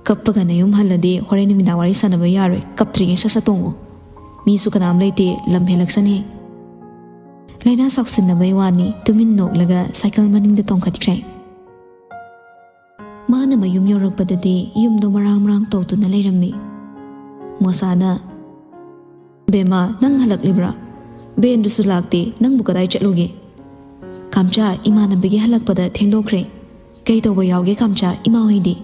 "ꯀꯞꯄꯒ ꯅꯌꯨꯝ ꯍꯜꯂꯗꯤ ꯍꯣꯔꯦꯟ ꯅꯨꯃꯤꯗꯥꯡ ꯋꯥꯔꯤ ꯁꯥꯟꯅꯕ ꯌꯥꯔꯣꯏ, ꯀꯞꯇ꯭ꯔꯤꯉꯩ ꯁꯠ ꯁꯠ ꯇꯣꯡꯉꯨ꯫ ꯃꯤꯁꯨ ꯀꯅꯥꯝ ꯂꯩꯇꯦ, ꯂꯝ ꯍꯦꯜꯂꯛꯁꯅꯤ"꯫ ꯂꯩꯅꯥ ꯁꯥꯎꯁꯤꯟꯅꯕꯩ ꯋꯥꯅꯤ, ꯇꯨꯃꯤꯟ ꯅꯣꯛꯂꯒ ꯁꯥꯏꯀꯜ ꯃꯅꯤꯡꯗ ꯇꯣꯡꯈꯠꯈ꯭ꯔꯦ꯫ ꯃꯥꯅ ꯃꯌꯨꯝ ꯌꯧꯔꯛꯄꯗꯗꯤ ꯌꯨꯝꯗꯣ ꯃꯔꯥꯡ ꯃꯔꯥꯡ ꯇꯧꯗꯨꯅ ꯂꯩꯔꯝꯃꯤ꯫ ꯃꯣꯁꯥꯅ, "ꯕꯦꯝꯃ, ꯅꯪ ꯍꯜꯂꯛꯂꯤꯕ꯭ꯔꯥ? ꯕꯦꯟꯗꯨꯁꯨ ꯂꯥꯛꯇꯦ, ꯅꯪꯕꯨ ꯀꯗꯥꯏ ꯆꯠꯂꯨꯒꯦ?" "ꯀꯥꯝꯆꯥ, ꯏꯃꯥꯟꯅꯕꯤꯒꯤ ꯍꯜꯂꯛꯄꯗ ꯊꯦꯡꯗꯣꯛꯈ꯭ꯔꯦ"꯫ "ꯀꯩ ꯇꯧꯕ ꯌꯥꯎꯒꯦ ꯀꯥꯝꯆꯥ, ꯏꯃꯥ ꯍꯣꯏꯗꯤ?"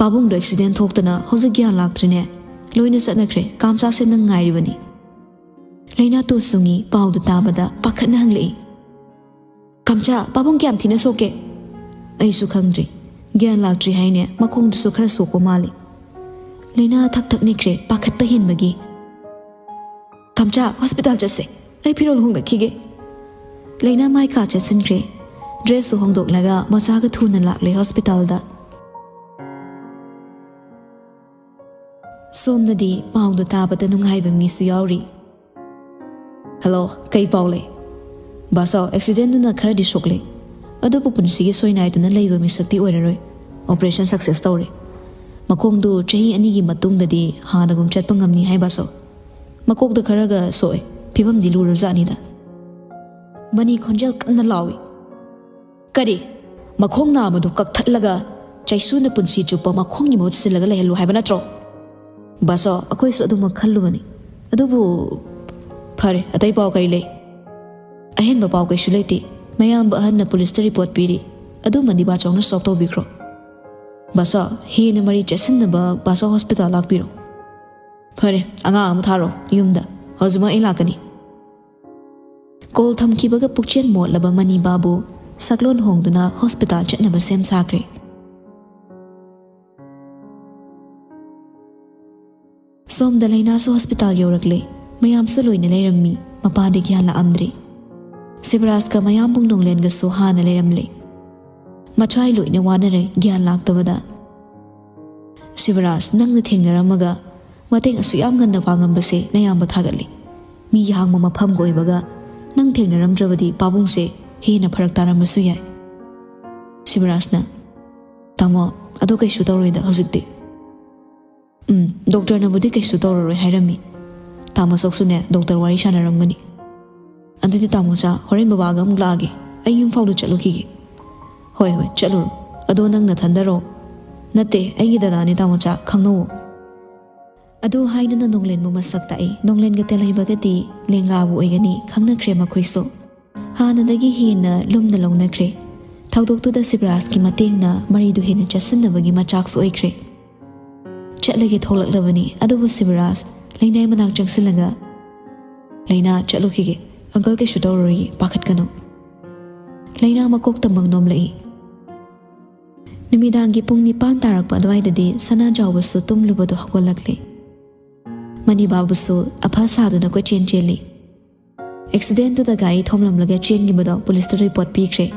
ꯄꯥꯕꯨꯡꯗꯣ ꯑꯦꯛꯁꯤꯗꯦꯟ ꯊꯣꯛꯇꯅ ꯍꯧꯖꯤꯛ ꯒ꯭ꯌꯥꯟ ꯂꯥꯛꯇ꯭ꯔꯤꯅꯦ꯫ ꯂꯣꯏꯅ ꯆꯠꯅꯈ꯭ꯔꯦ꯫ ꯀꯥꯝꯆꯥꯁꯦ ꯅꯪ ꯉꯥꯏꯔꯤꯕꯅꯤ꯫ ꯂꯩꯅꯥ ꯇꯨ ꯁꯨꯡꯉꯤ ꯄꯥꯎꯗꯨ ꯇꯥꯕꯗ ꯄꯥꯈꯠꯅ ꯍꯪꯂꯛꯏ꯫ "ꯀꯥꯝꯆꯥ, ꯄꯥꯕꯨꯡ ꯀꯌꯥꯝ ꯊꯤꯅ ꯁꯣꯛꯀꯦ?" "ꯑꯩꯁꯨ ꯈꯪꯗ꯭ꯔꯤ꯫ ꯒ꯭ꯌꯥꯟ ꯂꯥꯛꯇ꯭ꯔꯤ ꯍꯥꯏꯅꯦ, ꯃꯈꯣꯡꯗꯨꯁꯨ ꯈꯔ ꯁꯣꯛꯄ ꯃꯥꯜꯂꯤ꯫" ꯂꯩꯅꯥ ꯊꯛ ꯊꯛ ꯅꯤꯛꯈ꯭ꯔꯦ ꯄꯥꯈꯠꯄ ꯍꯦꯟꯕꯒꯤ꯫ "ꯀꯥꯝꯆꯥ, ꯍꯣꯁꯄꯤꯇꯥꯜ ꯆꯠꯁꯦ꯫ ꯑꯩ ꯐꯤꯔꯣꯜ ꯍꯣꯡꯂꯛꯈꯤꯒꯦ꯫" ꯂꯩꯅꯥ ꯃꯥꯏ ꯀꯥ ꯆꯠꯁꯤꯟꯈ꯭ꯔꯦ꯫ ꯗ꯭ꯔꯦꯁꯁꯨ ꯍꯣꯡꯗꯣꯛꯂꯒ ꯃꯆꯥꯒ ꯊꯨꯅ ꯂꯥꯛꯂꯦ ꯍꯣꯁꯄꯤꯇꯥꯜꯗ꯫ ꯁꯣꯝꯗꯗꯤ ꯄꯥꯎꯗꯨ ꯇꯥꯕꯗ ꯅꯨꯡꯉꯥꯏꯕ ꯃꯤꯁꯨ ꯌꯥꯎꯔꯤ꯫ "ꯍꯜꯂꯣ, ꯀꯩ ꯄꯥꯎ ꯂꯩ?" "ꯕꯥꯁꯥꯎ, ꯑꯦꯛꯁꯤꯗꯦꯟꯗꯨꯅ ꯈꯔꯗꯤ ꯁꯣꯛꯂꯦ, ꯑꯗꯨꯕꯨ ꯄꯨꯟꯁꯤꯒꯤ ꯁꯣꯏꯅꯥꯏꯗꯨꯅ ꯂꯩꯕ ꯃꯤꯁꯛꯇꯤ ꯑꯣꯏꯔꯔꯣꯏ꯫ ꯑꯣꯄꯔꯦꯁꯟ ꯁꯛꯁꯦꯁ ꯇꯧꯔꯦ꯫ ꯃꯈꯣꯡꯗꯨ ꯆꯍꯤ ꯑꯅꯤꯒꯤ ꯃꯇꯨꯡꯗꯗꯤ ꯍꯥꯟꯅꯒꯨꯝ ꯆꯠꯄ ꯉꯝꯅꯤ ꯍꯥꯏ ꯕꯥꯁꯥꯎ꯫ ꯃꯀꯣꯛꯇ ꯈꯔꯒ ꯁꯣꯛꯑꯦ, ꯐꯤꯕꯝꯗꯤ ꯂꯨꯔꯕꯖꯥꯠꯅꯤꯗ꯫" ꯃꯅꯤ ꯈꯣꯟꯖꯦꯜ ꯀꯟꯅ ꯂꯥꯎꯏ꯫ "ꯀꯔꯤ? ꯃꯈꯣꯡ ꯅꯥꯝꯃꯗꯨ ꯀꯛꯊꯠꯂꯒ ꯆꯩꯁꯨꯅ ꯄꯨꯟꯁꯤ ꯆꯨꯞꯄ ꯃꯈꯣꯡꯒꯤ ꯃꯍꯨꯠ ꯁꯤꯜꯂꯒ ꯂꯩꯍꯜꯂꯨ ꯍꯥꯏꯕ ꯅꯠꯇ꯭ꯔꯣ?" "ꯕꯥꯁꯣ, ꯑꯩꯈꯣꯏꯁꯨ ꯑꯗꯨꯃꯛ ꯈꯜꯂꯨꯕꯅꯤ꯫ ꯑꯗꯨꯕꯨ ꯐꯔꯦ, ꯑꯇꯩ ꯄꯥꯎ ꯀꯔꯤ ꯂꯩ?" "ꯑꯍꯦꯟꯕ ꯄꯥꯎ ꯀꯩꯁꯨ ꯂꯩꯇꯦ꯫ ꯃꯌꯥꯝꯕ ꯑꯍꯟꯅ ꯄꯨꯂꯤꯁꯇ ꯔꯤꯄꯣꯔꯠ ꯄꯤꯔꯤ꯫ ꯑꯗꯨꯃꯗꯤ ꯕꯥꯆꯧꯅ ꯁꯣꯜꯕ ꯇꯧꯕꯤꯈ꯭ꯔꯣ꯫ ꯕꯥꯁꯣ, ꯍꯦꯟꯅ ꯃꯔꯤ ꯆꯠꯁꯤꯟꯅꯕ ꯕꯥꯁꯣ ꯍꯣꯁꯄꯤꯇꯥꯜ ꯂꯥꯛꯄꯤꯔꯣ꯫" "ꯐꯔꯦ, ꯑꯉꯥꯡ ꯑꯃ ꯊꯥꯔꯣ ꯌꯨꯝꯗ꯫ ꯍꯧꯖꯤꯛꯃꯛ ꯑꯩ ꯂꯥꯛꯀꯅꯤ꯫" ꯀꯣꯜ ꯊꯝꯈꯤꯕꯒ ꯄꯨꯛꯆꯦꯜ ꯃꯣꯠꯂꯕ ꯃꯅꯤ ꯕꯥꯕꯨ ꯁꯛꯂꯣꯟ ꯍꯣꯡꯗꯨꯅ ꯍꯣꯁꯄꯤꯇꯥꯜ ꯆꯠꯅꯕ ꯁꯦꯝ ꯁꯥꯈ꯭ꯔꯦ꯫ ꯁꯣꯝꯗ ꯂꯩꯅꯥꯁꯨ ꯍꯣꯁꯄꯤꯇꯥꯜ ꯌꯧꯔꯛꯂꯦ꯫ ꯃꯌꯥꯝꯁꯨ ꯂꯣꯏꯅ ꯂꯩꯔꯝꯃꯤ꯫ ꯃꯄꯥꯗꯤ ꯒ꯭ꯌꯥꯟ ꯂꯥꯛꯑꯝꯗ꯭ꯔꯤ꯫ ꯁꯤꯕꯔꯥꯖꯀ ꯃꯌꯥꯝꯕꯨꯡ ꯅꯣꯡꯂꯦꯟꯒꯁꯨ ꯍꯥꯟꯅ ꯂꯩꯔꯝꯂꯦ꯫ ꯃꯊ꯭ꯋꯥꯏ ꯂꯣꯏꯅ ꯋꯥꯅꯔꯦ ꯒ꯭ꯌꯥꯟ ꯂꯥꯛꯇꯕꯗ꯫ "ꯁꯤꯕꯔꯥꯖ, ꯅꯪꯅ ꯊꯦꯡꯅꯔꯝꯃꯒ ꯃꯇꯦꯡ ꯑꯁꯨꯛ ꯌꯥꯝ ꯉꯟꯅ ꯄꯥꯡꯉꯝꯕꯁꯦ ꯅꯌꯥꯝꯕ ꯊꯥꯒꯠꯂꯤ꯫ ꯃꯤ ꯌꯥꯡꯕ ꯃꯐꯝꯒ ꯑꯣꯏꯕꯒ ꯅꯪ ꯊꯦꯡꯅꯔꯝꯗ꯭ꯔꯕꯗꯤ ꯄꯥꯕꯨꯡꯁꯦ ꯍꯦꯟꯅ ꯐꯔꯛ ꯇꯥꯔꯝꯕꯁꯨ ꯌꯥꯏ꯫" ꯁꯤꯕꯔꯥꯖꯅ, "ꯇꯥꯃꯣ, ꯑꯗꯣ ꯀꯩꯁꯨ ꯇꯧꯔꯣꯏꯗ ꯍꯧꯖꯤꯛꯇꯤ꯫" "ꯎꯝ, ꯗꯣꯛꯇꯔꯅꯕꯨꯗꯤ ꯀꯩꯁꯨ ꯇꯧꯔꯔꯣꯏ ꯍꯥꯏꯔꯝꯃꯤ꯫ ꯇꯥꯃꯣ ꯁꯣꯛꯁꯨꯅꯦ ꯗꯣꯛꯇꯔ ꯋꯥꯔꯤ ꯁꯥꯟꯅꯔꯝꯒꯅꯤ꯫ ꯑꯗꯨꯗꯤ ꯇꯥꯃꯣꯆꯥ, ꯍꯣꯔꯦꯟ ꯕꯕꯥꯒ ꯑꯃꯨꯛ ꯂꯥꯛꯑꯒꯦ꯫ ꯑꯩ ꯌꯨꯝ ꯐꯥꯎꯗ ꯆꯠꯂꯨꯈꯤꯒꯦ꯫" "ꯍꯣꯏ, ꯍꯣꯏ, ꯆꯠꯂꯨꯔꯣ꯫ ꯑꯗꯣ ꯅꯪ ꯅꯊꯟꯗꯔꯣ?" "ꯅꯠꯇꯦ, ꯑꯩꯒꯤ ꯗꯗꯥꯅꯦ ꯇꯥꯃꯣꯆꯥ, ꯈꯪꯅꯧꯋꯣ꯫" ꯑꯗꯨ ꯍꯥꯏꯗꯨꯅ ꯅꯣꯡꯂꯦꯟꯕꯨ ꯃꯁꯛ ꯇꯥꯛꯏ꯫ ꯅꯣꯡꯂꯦꯟꯒ ꯇꯦꯜꯍꯩꯕꯒꯗꯤ ꯂꯦꯡꯒꯥꯕꯨ ꯑꯣꯏꯒꯅꯤ, ꯈꯪꯅꯈ꯭ꯔꯦ ꯃꯈꯣꯏꯁꯨ꯫ ꯍꯥꯟꯅꯗꯒꯤ ꯍꯦꯟꯅ ꯂꯨꯝꯅ ꯂꯧꯅꯈ꯭ꯔꯦ꯫ ꯊꯧꯗꯣꯛꯇꯨꯗ ꯁꯤꯕꯔꯥꯖꯀꯤ ꯃꯇꯦꯡꯅ ꯃꯔꯤꯗꯨ ꯍꯦꯟꯅ ꯆꯠꯁꯤꯟꯅꯕꯒꯤ ꯃꯆꯥꯛꯁꯨ ꯑꯣꯏꯈ꯭ꯔꯦ꯫ ꯆꯠꯂꯒꯦ ꯊꯣꯛꯂꯛꯂꯕꯅꯤ, ꯑꯗꯨꯕꯨ ꯁꯤꯕꯔꯥꯖ ꯂꯩꯅꯥꯏ ꯃꯅꯥꯛ ꯆꯪꯁꯤꯜꯂꯒ, "ꯂꯩꯅꯥ, ꯆꯠꯂꯨꯈꯤꯒꯦ꯫ ꯑꯪꯀꯜ ꯀꯩꯁꯨ ꯇꯧꯔꯔꯣꯏꯌꯦ, ꯄꯥꯈꯠꯀꯅꯨ꯫" ꯂꯩꯅꯥ ꯃꯀꯣꯛ ꯇꯝꯕ ꯅꯣꯝꯂꯛꯏ꯫ ꯅꯨꯃꯤꯗꯥꯡꯒꯤ ꯄꯨꯡ ꯅꯤꯄꯥꯟ ꯇꯥꯔꯛꯄ ꯑꯗꯨꯋꯥꯏꯗꯗꯤ ꯁꯅꯥꯖꯥꯎꯕꯁꯨ ꯇꯨꯝꯂꯨꯕꯗꯨ ꯍꯧꯒꯠꯂꯛꯂꯦ꯫ ꯃꯅꯤꯕꯥꯕꯨꯁꯨ ꯑꯐ ꯁꯥꯗꯨꯅ ꯀꯣꯏꯆꯦꯟ ꯆꯦꯜꯂꯤ꯫ ꯑꯦꯛꯁꯤꯗꯦꯟꯗꯨꯗ ꯒꯥꯔꯤ ꯊꯣꯝꯂꯝꯂꯒ ꯆꯦꯟꯈꯤꯕꯗꯣ ꯄꯨꯂꯤꯁꯇ ꯔꯤꯄꯣꯔꯠ ꯄꯤꯈ꯭ꯔꯦ꯫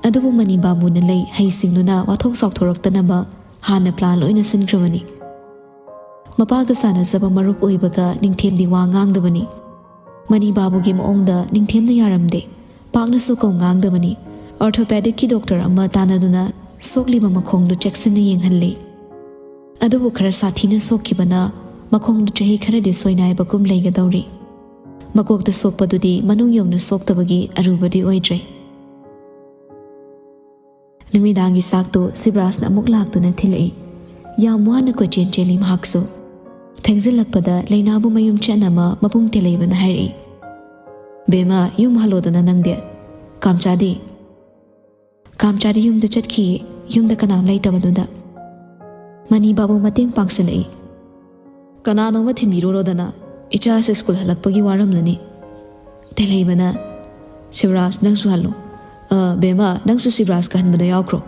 ꯑꯗꯨꯕꯨ ꯃꯅꯤꯕꯥꯕꯨꯅ ꯂꯩ ꯍꯩꯁꯤꯡꯗꯨꯅ ꯋꯥꯊꯣꯛ ꯆꯥꯎꯊꯣꯔꯛꯇꯅꯕ ꯍꯥꯟꯅ ꯄ꯭ꯂꯥꯟ ꯂꯣꯏꯅ ꯁꯤꯟꯈ꯭ꯔꯕꯅꯤ꯫ ꯃꯄꯥꯒ ꯆꯥꯟꯅꯖꯕ ꯃꯔꯨꯞ ꯑꯣꯏꯕꯒ ꯅꯤꯡꯊꯦꯝꯗꯤ ꯋꯥ ꯉꯥꯡꯗꯕꯅꯤ꯫ ꯃꯅꯤꯕꯥꯕꯨꯒꯤ ꯃꯑꯣꯡꯗ ꯅꯤꯡꯊꯦꯝꯅ ꯌꯥꯔꯝꯗꯦ꯫ ꯄꯥꯛꯅꯁꯨ ꯀꯧ ꯉꯥꯡꯗꯕꯅꯤ꯫ ꯑꯣꯔꯊꯣꯄꯦꯗꯤꯛꯀꯤ ꯗꯣꯛꯇꯔ ꯑꯃ ꯇꯥꯟꯅꯗꯨꯅ ꯁꯣꯛꯂꯤꯕ ꯃꯈꯣꯡꯗꯨ ꯆꯦꯛꯁꯤꯟꯅ ꯌꯦꯡꯍꯜꯂꯤ꯫ ꯑꯗꯨꯕꯨ ꯈꯔ ꯁꯥꯊꯤꯅ ꯁꯣꯛꯈꯤꯕꯅ ꯃꯈꯣꯡꯗꯨ ꯆꯍꯤ ꯈꯔꯗꯤ ꯁꯣꯏꯅꯥꯏꯕꯒꯨꯝ ꯂꯩꯒꯗꯧꯔꯤ꯫ ꯃꯀꯣꯛꯇ ꯁꯣꯛꯄꯗꯨꯗꯤ ꯃꯅꯨꯡ ꯌꯧꯅ ꯁꯣꯛꯇꯕꯒꯤ ꯑꯔꯨꯕꯗꯤ ꯑꯣꯏꯗ꯭ꯔꯦ꯫ ꯅꯨꯃꯤꯗꯥꯡꯒꯤ ꯆꯥꯛꯇꯨ ꯁꯤꯕꯔꯥꯖꯅ ꯑꯃꯨꯛ ꯂꯥꯛꯇꯨꯅ ꯊꯤꯜꯂꯛꯏ꯫ ꯌꯥꯝ ꯋꯥꯅ ꯀꯣꯏꯆꯦꯟ ꯆꯦꯜꯂꯤ ꯃꯍꯥꯛꯁꯨ꯫ ꯊꯦꯡꯖꯤꯜꯂꯛꯄꯗ ꯂꯩꯅꯥꯕꯨ ꯃꯌꯨꯝ ꯆꯠꯅꯕ ꯃꯕꯨꯡ ꯇꯦꯂꯩꯕꯅ ꯍꯥꯏꯔꯛꯏ, "ꯕꯦꯝꯃ, ꯌꯨꯝ ꯍꯜꯂꯣꯗꯅ ꯅꯪꯗꯤ꯫ ꯀꯥꯝꯆꯥꯗꯤ?" "ꯀꯥꯝꯆꯥꯗꯤ ꯌꯨꯝꯗ ꯆꯠꯈꯤꯌꯦ, ꯌꯨꯝꯗ ꯀꯅꯥꯝ ꯂꯩꯇꯕꯗꯨꯗ꯫" ꯃꯅꯤꯕꯥꯕꯨ ꯃꯇꯦꯡ ꯄꯥꯡꯁꯤꯜꯂꯛꯏ꯫ "ꯀꯅꯥꯅꯣꯃ ꯊꯤꯟꯕꯤꯔꯨꯔꯣꯗꯅ, ꯏꯆꯥꯁꯦ ꯁ꯭ꯀꯨꯜ ꯍꯜꯂꯛꯄꯒꯤ ꯋꯥꯔꯝꯂꯅꯤ꯫" ꯇꯦꯂꯩꯕꯅ, "ꯁꯤꯕꯔꯥꯖ, ꯅꯪꯁꯨ ꯍꯜꯂꯣ꯫ ꯑ, ꯕꯦꯝꯃ, ꯅꯪꯁꯨ ꯁꯤꯕꯔꯥꯖꯀ ꯍꯟꯕꯗ ꯌꯥꯎꯈ꯭ꯔꯣ꯫"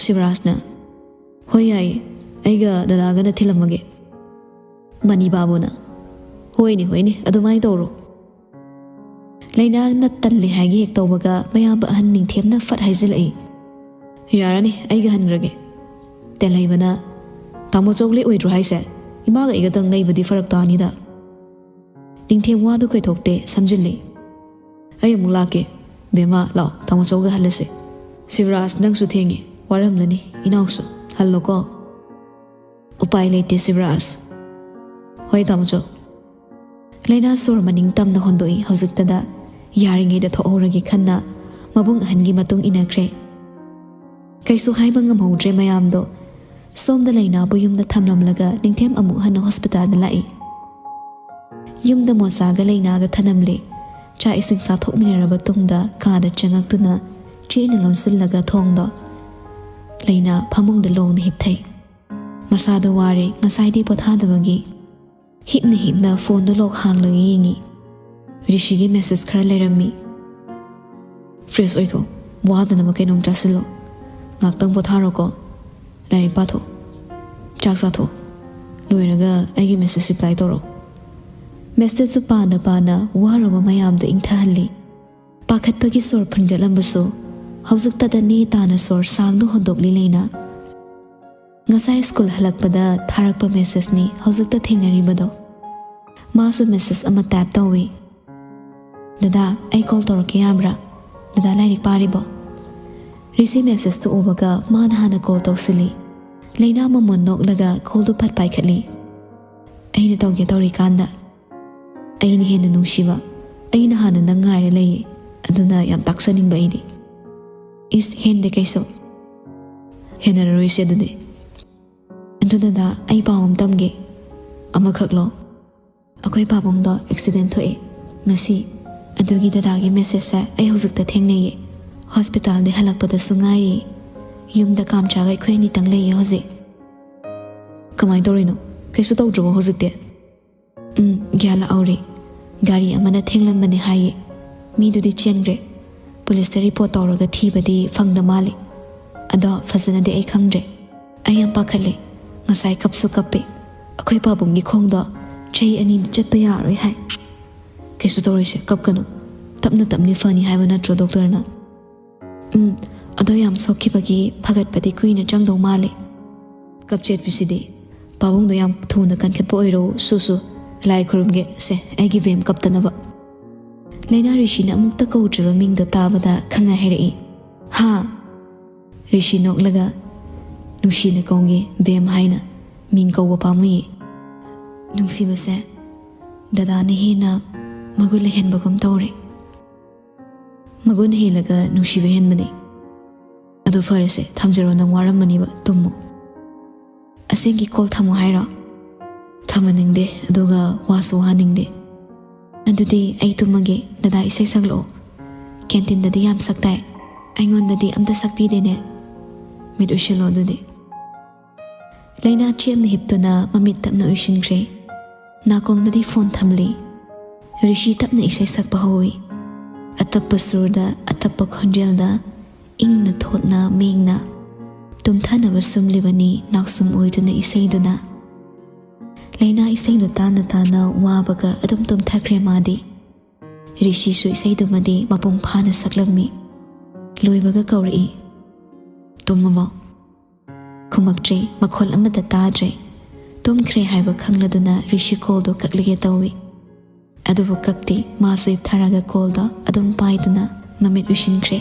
ꯁꯤꯕꯔꯥꯖꯅ, "ꯍꯣꯏ, ꯌꯥꯏꯌꯦ, ꯑꯩꯒ ꯗꯗꯥꯒꯅ ꯊꯤꯜꯂꯝꯃꯒꯦ꯫" ꯃꯅꯤꯕꯥꯕꯨꯅ, "ꯍꯣꯏꯅꯦ, ꯍꯣꯏꯅꯦ, ꯑꯗꯨꯃꯥꯏꯅ ꯇꯧꯔꯣ꯫" ꯂꯩꯅꯥꯅ ꯇꯜꯂꯦ ꯍꯥꯏꯒꯦ ꯍꯦꯛ ꯇꯧꯕꯒ ꯃꯌꯥꯝꯕ ꯑꯍꯟ ꯅꯤꯡꯊꯦꯝꯅ ꯐꯠ ꯍꯥꯏꯖꯤꯜꯂꯛꯏ, "ꯌꯥꯔꯅꯤ, ꯑꯩꯒ ꯍꯟꯈ꯭ꯔꯒꯦ꯫" ꯇꯦꯜꯍꯩꯕꯅ, "ꯇꯥꯃꯣ ꯆꯧ ꯂꯦꯛꯑꯣꯏꯗ꯭ꯔꯣ ꯍꯥꯏꯁꯦ? ꯏꯃꯥꯒ ꯑꯩꯒꯗꯪ ꯂꯩꯕꯗꯤ ꯐꯔꯛ ꯇꯥꯅꯤꯗ꯫" ꯅꯤꯡꯊꯦꯝ ꯋꯥꯗꯨ ꯀꯣꯏꯊꯣꯛꯇꯦ, ꯁꯝꯖꯤꯜꯂꯤ꯫ "ꯑꯩ ꯑꯃꯨꯛ ꯂꯥꯛꯀꯦ꯫ ꯕꯦꯝꯃ, ꯂꯥꯛꯑꯣ, ꯇꯥꯃꯣ ꯆꯧꯒ ꯍꯜꯂꯁꯤ꯫ ꯁꯤꯕꯔꯥꯖ, ꯅꯪꯁꯨ ꯊꯦꯡꯉꯦ, ꯋꯥꯔꯝꯂꯅꯤ꯫ ꯏꯅꯥꯎꯁꯨ ꯍꯜꯂꯣꯀꯣ꯫" "ꯎꯄꯥꯏ ꯂꯩꯇꯦ ꯁꯤꯕꯔꯥꯖ꯫" "ꯍꯣꯏ ꯇꯥꯃꯣꯆꯧ꯫" ꯂꯩꯅꯥ ꯁꯣꯔ ꯃꯅꯤꯡ ꯇꯝꯅ ꯍꯣꯟꯗꯣꯛꯏ ꯍꯧꯖꯤꯛꯇꯗ꯫ ꯌꯥꯔꯤꯉꯩꯗ ꯊꯣꯛꯍꯧꯔꯒꯦ ꯈꯟꯅ ꯃꯕꯨꯡ ꯑꯍꯟꯒꯤ ꯃꯇꯨꯡ ꯏꯟꯅꯈ꯭ꯔꯦ꯫ ꯀꯩꯁꯨ ꯍꯥꯏꯕ ꯉꯝꯍꯧꯗ꯭ꯔꯦ ꯃꯌꯥꯝꯗꯣ꯫ ꯁꯣꯝꯗ ꯂꯩꯅꯥꯕꯨ ꯌꯨꯝꯗ ꯊꯝꯂꯝꯂꯒ ꯅꯤꯡꯊꯦꯝ ꯑꯃꯨꯛ ꯍꯟꯅ ꯍꯣꯁꯄꯤꯇꯥꯜꯗ ꯂꯥꯛꯏ꯫ ꯌꯨꯝꯗ ꯃꯣꯁꯥꯒ ꯂꯩꯅꯥꯒ ꯊꯅꯝꯂꯦ꯫ ꯆꯥꯛ ꯏꯁꯤꯡ ꯆꯥꯊꯣꯛꯃꯤꯟꯅꯔꯕ ꯇꯨꯡꯗ ꯀꯥꯗ ꯆꯪꯉꯛꯇꯨꯅ ꯆꯦꯅ ꯂꯣꯟꯁꯤꯜꯂꯒ ꯊꯣꯡꯗꯣ ꯂꯩꯅꯥ ꯐꯃꯨꯡꯗ ꯂꯣꯡꯅ ꯍꯤꯞꯊꯩ꯫ ꯃꯁꯥꯗꯣ ꯋꯥꯔꯦ, ꯉꯁꯥꯏꯗꯤ ꯄꯣꯊꯥꯗꯕꯒꯤ꯫ ꯍꯤꯞꯅ ꯍꯤꯞꯅ ꯐꯣꯟꯗꯣ ꯂꯣꯛ ꯍꯥꯡꯂꯒ ꯌꯦꯡꯉꯤ꯫ ꯔꯤꯁꯤꯒꯤ ꯃꯦꯁꯦꯖ ꯈꯔ ꯂꯩꯔꯝꯃꯤ꯫ "ꯐ꯭ꯔꯦꯁ ꯑꯣꯏꯊꯣꯛ, ꯋꯥꯗꯅꯕ ꯀꯩꯅꯣꯝ ꯆꯥꯁꯤꯜꯂꯣ, ꯉꯥꯛꯇꯪ ꯄꯣꯊꯥꯔꯣꯀꯣ, ꯂꯥꯏꯔꯤꯛ ꯄꯥꯊꯣꯛ, ꯆꯥꯛ ꯆꯥꯊꯣꯛ, ꯂꯣꯏꯔꯒ ꯑꯩꯒꯤ ꯃꯦꯁꯦꯖ ꯔꯤꯄ꯭ꯂꯥꯏ ꯇꯧꯔꯣ꯫" ꯃꯦꯁꯦꯖꯇꯨ ꯄꯥꯅ ꯄꯥꯅ ꯋꯥꯔꯨꯕ ꯃꯌꯥꯝꯗꯣ ꯏꯪꯊꯍꯜꯂꯤ꯫ ꯄꯥꯈꯠꯄꯒꯤ ꯁꯣꯔ ꯐꯨꯟꯒꯠꯂꯝꯕꯁꯨ ꯍꯧꯖꯤꯛꯇꯗ ꯅꯦ ꯇꯥꯅ ꯁꯣꯔ ꯁꯥꯡꯅ ꯍꯣꯟꯗꯣꯛꯂꯤ ꯂꯩꯅꯥ꯫ ꯉꯁꯥꯏ ꯁ꯭ꯀꯨꯜ ꯍꯜꯂꯛꯄꯗ ꯊꯥꯔꯛꯄ ꯃꯦꯁꯦꯖꯅꯤ ꯍꯧꯖꯤꯛꯇ ꯊꯦꯡꯅꯔꯤꯕꯗꯣ꯫ ꯃꯥꯁꯨ ꯃꯦꯁꯦꯖ ꯑꯃ ꯇꯥꯏꯞ ꯇꯧꯏ꯫ "ꯗꯗꯥ, ꯑꯩ ꯀꯣꯜ ꯇꯧꯔꯛꯀꯦ ꯌꯥꯕ꯭ꯔꯥ? ꯗꯗꯥ ꯂꯥꯏꯔꯤꯛ ꯄꯥꯔꯤꯕꯣ?" ꯔꯤꯁꯤ ꯃꯦꯁꯦꯖꯇꯨ ꯎꯕꯒ ꯃꯥꯅ ꯍꯥꯟꯅ ꯀꯣꯜ ꯇꯧꯁꯤꯜꯂꯤ꯫ ꯂꯩꯅꯥ ꯃꯃꯣꯟ ꯅꯣꯛꯂꯒ ꯀꯣꯜꯗꯨ ꯐꯠ ꯄꯥꯏꯈꯠꯂꯤ꯫ "ꯑꯩꯅ ꯇꯧꯒꯦ ꯇꯧꯔꯤꯀꯥꯟꯗ꯫ ꯑꯩꯅ ꯍꯦꯟꯅ ꯅꯨꯡꯁꯤꯕ, ꯑꯩꯅ ꯍꯥꯟꯅ ꯅꯪ ꯉꯥꯏꯔ ꯂꯩꯌꯦ, ꯑꯗꯨꯅ ꯌꯥꯝ ꯇꯥꯛꯆꯅꯤꯡꯕ ꯑꯩꯗꯤ꯫" "ꯏꯁ, ꯍꯦꯟꯗꯦ ꯀꯩꯁꯨ꯫" "ꯍꯦꯟꯅꯔꯔꯣꯏꯁꯦ ꯑꯗꯨꯗꯤ꯫ ꯑꯗꯨ ꯗꯗꯥ, ꯑꯩ ꯄꯥꯎ ꯑꯃ ꯇꯝꯒꯦ꯫" "ꯑꯃꯈꯛꯂꯣ?" "ꯑꯩꯈꯣꯏ ꯄꯥꯕꯨꯡꯗꯣ ꯑꯦꯛꯁꯤꯗꯦꯟ ꯊꯣꯛꯑꯦ ꯉꯁꯤ꯫ ꯑꯗꯨꯒꯤ ꯗꯗꯥꯒꯤ ꯃꯦꯁꯦꯖꯁꯦ ꯑꯩ ꯍꯧꯖꯤꯛꯇ ꯊꯦꯡꯅꯩꯌꯦ꯫ ꯍꯣꯁꯄꯤꯇꯥꯜꯗꯤ ꯍꯜꯂꯛꯄꯗꯁꯨ ꯉꯥꯏꯔꯤ꯫ ꯌꯨꯝꯗ ꯀꯥꯝꯆꯥꯒ ꯑꯩꯈꯣꯏ ꯑꯅꯤꯇꯪ ꯂꯩꯌꯦ ꯍꯧꯖꯤꯛ꯫" "ꯀꯃꯥꯏꯅ ꯇꯧꯔꯤꯅꯣ? ꯀꯩꯁꯨ ꯇꯧꯗ꯭ꯔꯕꯣ ꯍꯧꯖꯤꯛꯇꯤ?" "ꯎꯝ, ꯒ꯭ꯌꯥꯟ ꯂꯥꯛꯍꯧꯔꯦ꯫ ꯒꯥꯔꯤ ꯑꯃꯅ ꯊꯦꯡꯂꯝꯕꯅꯦ ꯍꯥꯏꯌꯦ꯫ ꯃꯤꯗꯨꯗꯤ ꯆꯦꯟꯈ꯭ꯔꯦ꯫ ꯄꯨꯂꯤꯁꯇ ꯔꯤꯄꯣꯔꯠ ꯇꯧꯔꯒ ꯊꯤꯕꯗꯤ ꯐꯪꯗ ꯃꯥꯜꯂꯦ꯫ ꯑꯗꯣ ꯐꯖꯅꯗꯤ ꯑꯩ ꯈꯪꯗ꯭ꯔꯦ꯫ ꯑꯩ ꯌꯥꯝ ꯄꯥꯈꯠꯂꯦ꯫ ꯉꯁꯥꯏ ꯀꯞꯁꯨ ꯀꯞꯄꯦ꯫ ꯑꯩꯈꯣꯏ ꯄꯥꯕꯨꯡꯒꯤ ꯈꯣꯡꯗꯣ ꯆꯍꯤ ꯑꯅꯤꯗꯤ ꯆꯠꯄ ꯌꯥꯔꯣꯏ ꯍꯥꯏ꯫" "ꯀꯩꯁꯨ ꯇꯧꯔꯣꯏꯁꯦ, ꯀꯞꯀꯅꯨ꯫ ꯇꯞꯅ ꯇꯞꯅ ꯐꯅꯤ ꯍꯥꯏꯕ ꯅꯠꯇ꯭ꯔꯣ ꯗꯣꯛꯇꯔꯅ?" "ꯎꯝ, ꯑꯗꯣ ꯌꯥꯝ ꯁꯣꯛꯈꯤꯕꯒꯤ ꯐꯒꯠꯄꯗꯤ ꯀꯨꯏꯅ ꯆꯪꯗꯧ ꯃꯥꯜꯂꯦ꯫" "ꯀꯞꯆꯦꯠꯄꯤꯁꯤꯗꯤ꯫ ꯄꯥꯕꯨꯡꯗꯣ ꯌꯥꯝ ꯊꯨꯅ ꯀꯟꯈꯠꯄ ꯑꯣꯏꯔꯣ, ꯁꯨ ꯁꯨ꯫ ꯂꯥꯏ ꯈꯨꯔꯨꯝꯒꯦ ꯁꯦ, ꯑꯩꯒꯤ ꯕꯦꯝ ꯀꯞꯇꯅꯕ꯫" ꯂꯩꯅꯥ ꯔꯤꯁꯤꯅ ꯑꯃꯨꯛꯇ ꯀꯧꯗ꯭ꯔꯤꯕ ꯃꯤꯡꯗꯣ ꯇꯥꯕꯗ ꯈꯪꯉꯥꯏ ꯍꯥꯏꯔꯛꯏ꯫ "ꯍꯥ?" ꯔꯤꯁꯤ ꯅꯣꯛꯂꯒ, "ꯅꯨꯡꯁꯤꯅ ꯀꯧꯒꯦ ꯕꯦꯝ ꯍꯥꯏꯅ꯫ ꯃꯤꯡ ꯀꯧꯕ ꯄꯥꯝꯃꯨꯏꯌꯦ꯫ ꯅꯨꯡꯁꯤꯕꯁꯦ ꯗꯗꯥꯅ ꯍꯦꯟꯅ ꯃꯒꯨꯟ ꯂꯩꯍꯟꯕꯒꯨꯝ ꯇꯧꯔꯦ꯫" "ꯃꯒꯨꯟ ꯍꯦꯜꯂꯒ ꯅꯨꯡꯁꯤꯕ ꯍꯦꯟꯕꯅꯤ꯫ ꯑꯗꯨ ꯐꯔꯦꯁꯦ, ꯊꯝꯖꯔꯣ, ꯅꯪ ꯋꯥꯔꯝꯃꯅꯤꯕ, ꯇꯨꯝꯃꯣ꯫" "ꯑꯁꯦꯡꯒꯤ ꯀꯣꯜ ꯊꯝꯃꯣ ꯍꯥꯏꯔꯣ?" "ꯊꯝꯍꯟꯅꯤꯡꯗꯦ, ꯑꯗꯨꯒ ꯋꯥꯁꯨ ꯋꯥꯍꯟꯅꯤꯡꯗꯦ꯫" "ꯑꯗꯨꯗꯤ ꯑꯩ ꯇꯨꯝꯃꯒꯦ, ꯗꯗꯥ ꯏꯁꯩ ꯁꯛꯂꯛꯑꯣ꯫ ꯀꯦꯟꯇꯤꯟꯗꯗꯤ ꯌꯥꯝ ꯁꯛ ꯇꯥꯏ꯫" ꯑꯩꯉꯣꯟꯗꯗꯤ ꯑꯝꯇ ꯁꯛꯄꯤꯗꯦꯅꯦ꯫ ꯃꯤꯠ ꯎꯏꯁꯤꯜꯂꯣ ꯑꯗꯨꯗꯤ꯫ ꯂꯩꯅꯥ ꯆꯦꯝꯅ ꯍꯤꯞꯇꯨꯅ ꯃꯃꯤꯠ ꯇꯞꯅ ꯎꯏꯁꯤꯟꯈ꯭ꯔꯦ꯫ ꯅꯥꯀꯣꯡꯗꯗꯤ ꯐꯣꯟ ꯊꯝꯂꯤ꯫ ꯔꯤꯁꯤ ꯇꯞꯅ ꯏꯁꯩ ꯁꯛꯄ ꯍꯧꯏ꯫ ꯑꯇꯞꯄ ꯁꯨꯔꯗ, ꯑꯇꯞꯄ ꯈꯣꯟꯖꯦꯜꯗ, ꯏꯪꯅ ꯊꯣꯠꯅ ꯃꯤꯡꯅ꯫ ꯇꯨꯝꯊꯅꯕ ꯁꯨꯝꯂꯤꯕꯅꯤ ꯅꯥꯎꯁꯨꯝ ꯑꯣꯏꯗꯨꯅ ꯏꯁꯩꯗꯨꯅ꯫ ꯂꯩꯅꯥ ꯏꯁꯩꯗꯨ ꯇꯥꯅ ꯇꯥꯅ ꯋꯥꯕꯒ ꯑꯗꯨꯝ ꯇꯨꯝꯊꯈ꯭ꯔꯦ ꯃꯥꯗꯤ꯫ ꯔꯤꯁꯤꯁꯨ ꯏꯁꯩꯗꯨꯃꯗꯤ ꯃꯄꯨꯡ ꯐꯥꯅ ꯁꯛꯂꯝꯃꯤ꯫ ꯂꯣꯏꯕꯒ ꯀꯧꯔꯛꯏ, "ꯇꯨꯝꯃꯕꯣ?" ꯈꯨꯝꯃꯛꯇ꯭ꯔꯦ, ꯃꯈꯣꯜ ꯑꯃꯠꯇ ꯇꯥꯗ꯭ꯔꯦ꯫ ꯇꯨꯝꯈ꯭ꯔꯦ ꯍꯥꯏꯕ ꯈꯪꯂꯗꯨꯅ ꯔꯤꯁꯤ ꯀꯣꯜꯗꯣ ꯀꯛꯂꯒꯦ ꯇꯧꯏ꯫ ꯑꯗꯨꯕꯨ ꯀꯛꯇꯦ, ꯃꯥꯁꯨ ꯍꯤꯞꯊꯔꯒ ꯀꯣꯜꯗꯣ ꯑꯗꯨꯝ ꯄꯥꯏꯗꯨꯅ ꯃꯃꯤꯠ ꯎꯏꯁꯤꯟꯈ꯭ꯔꯦ꯫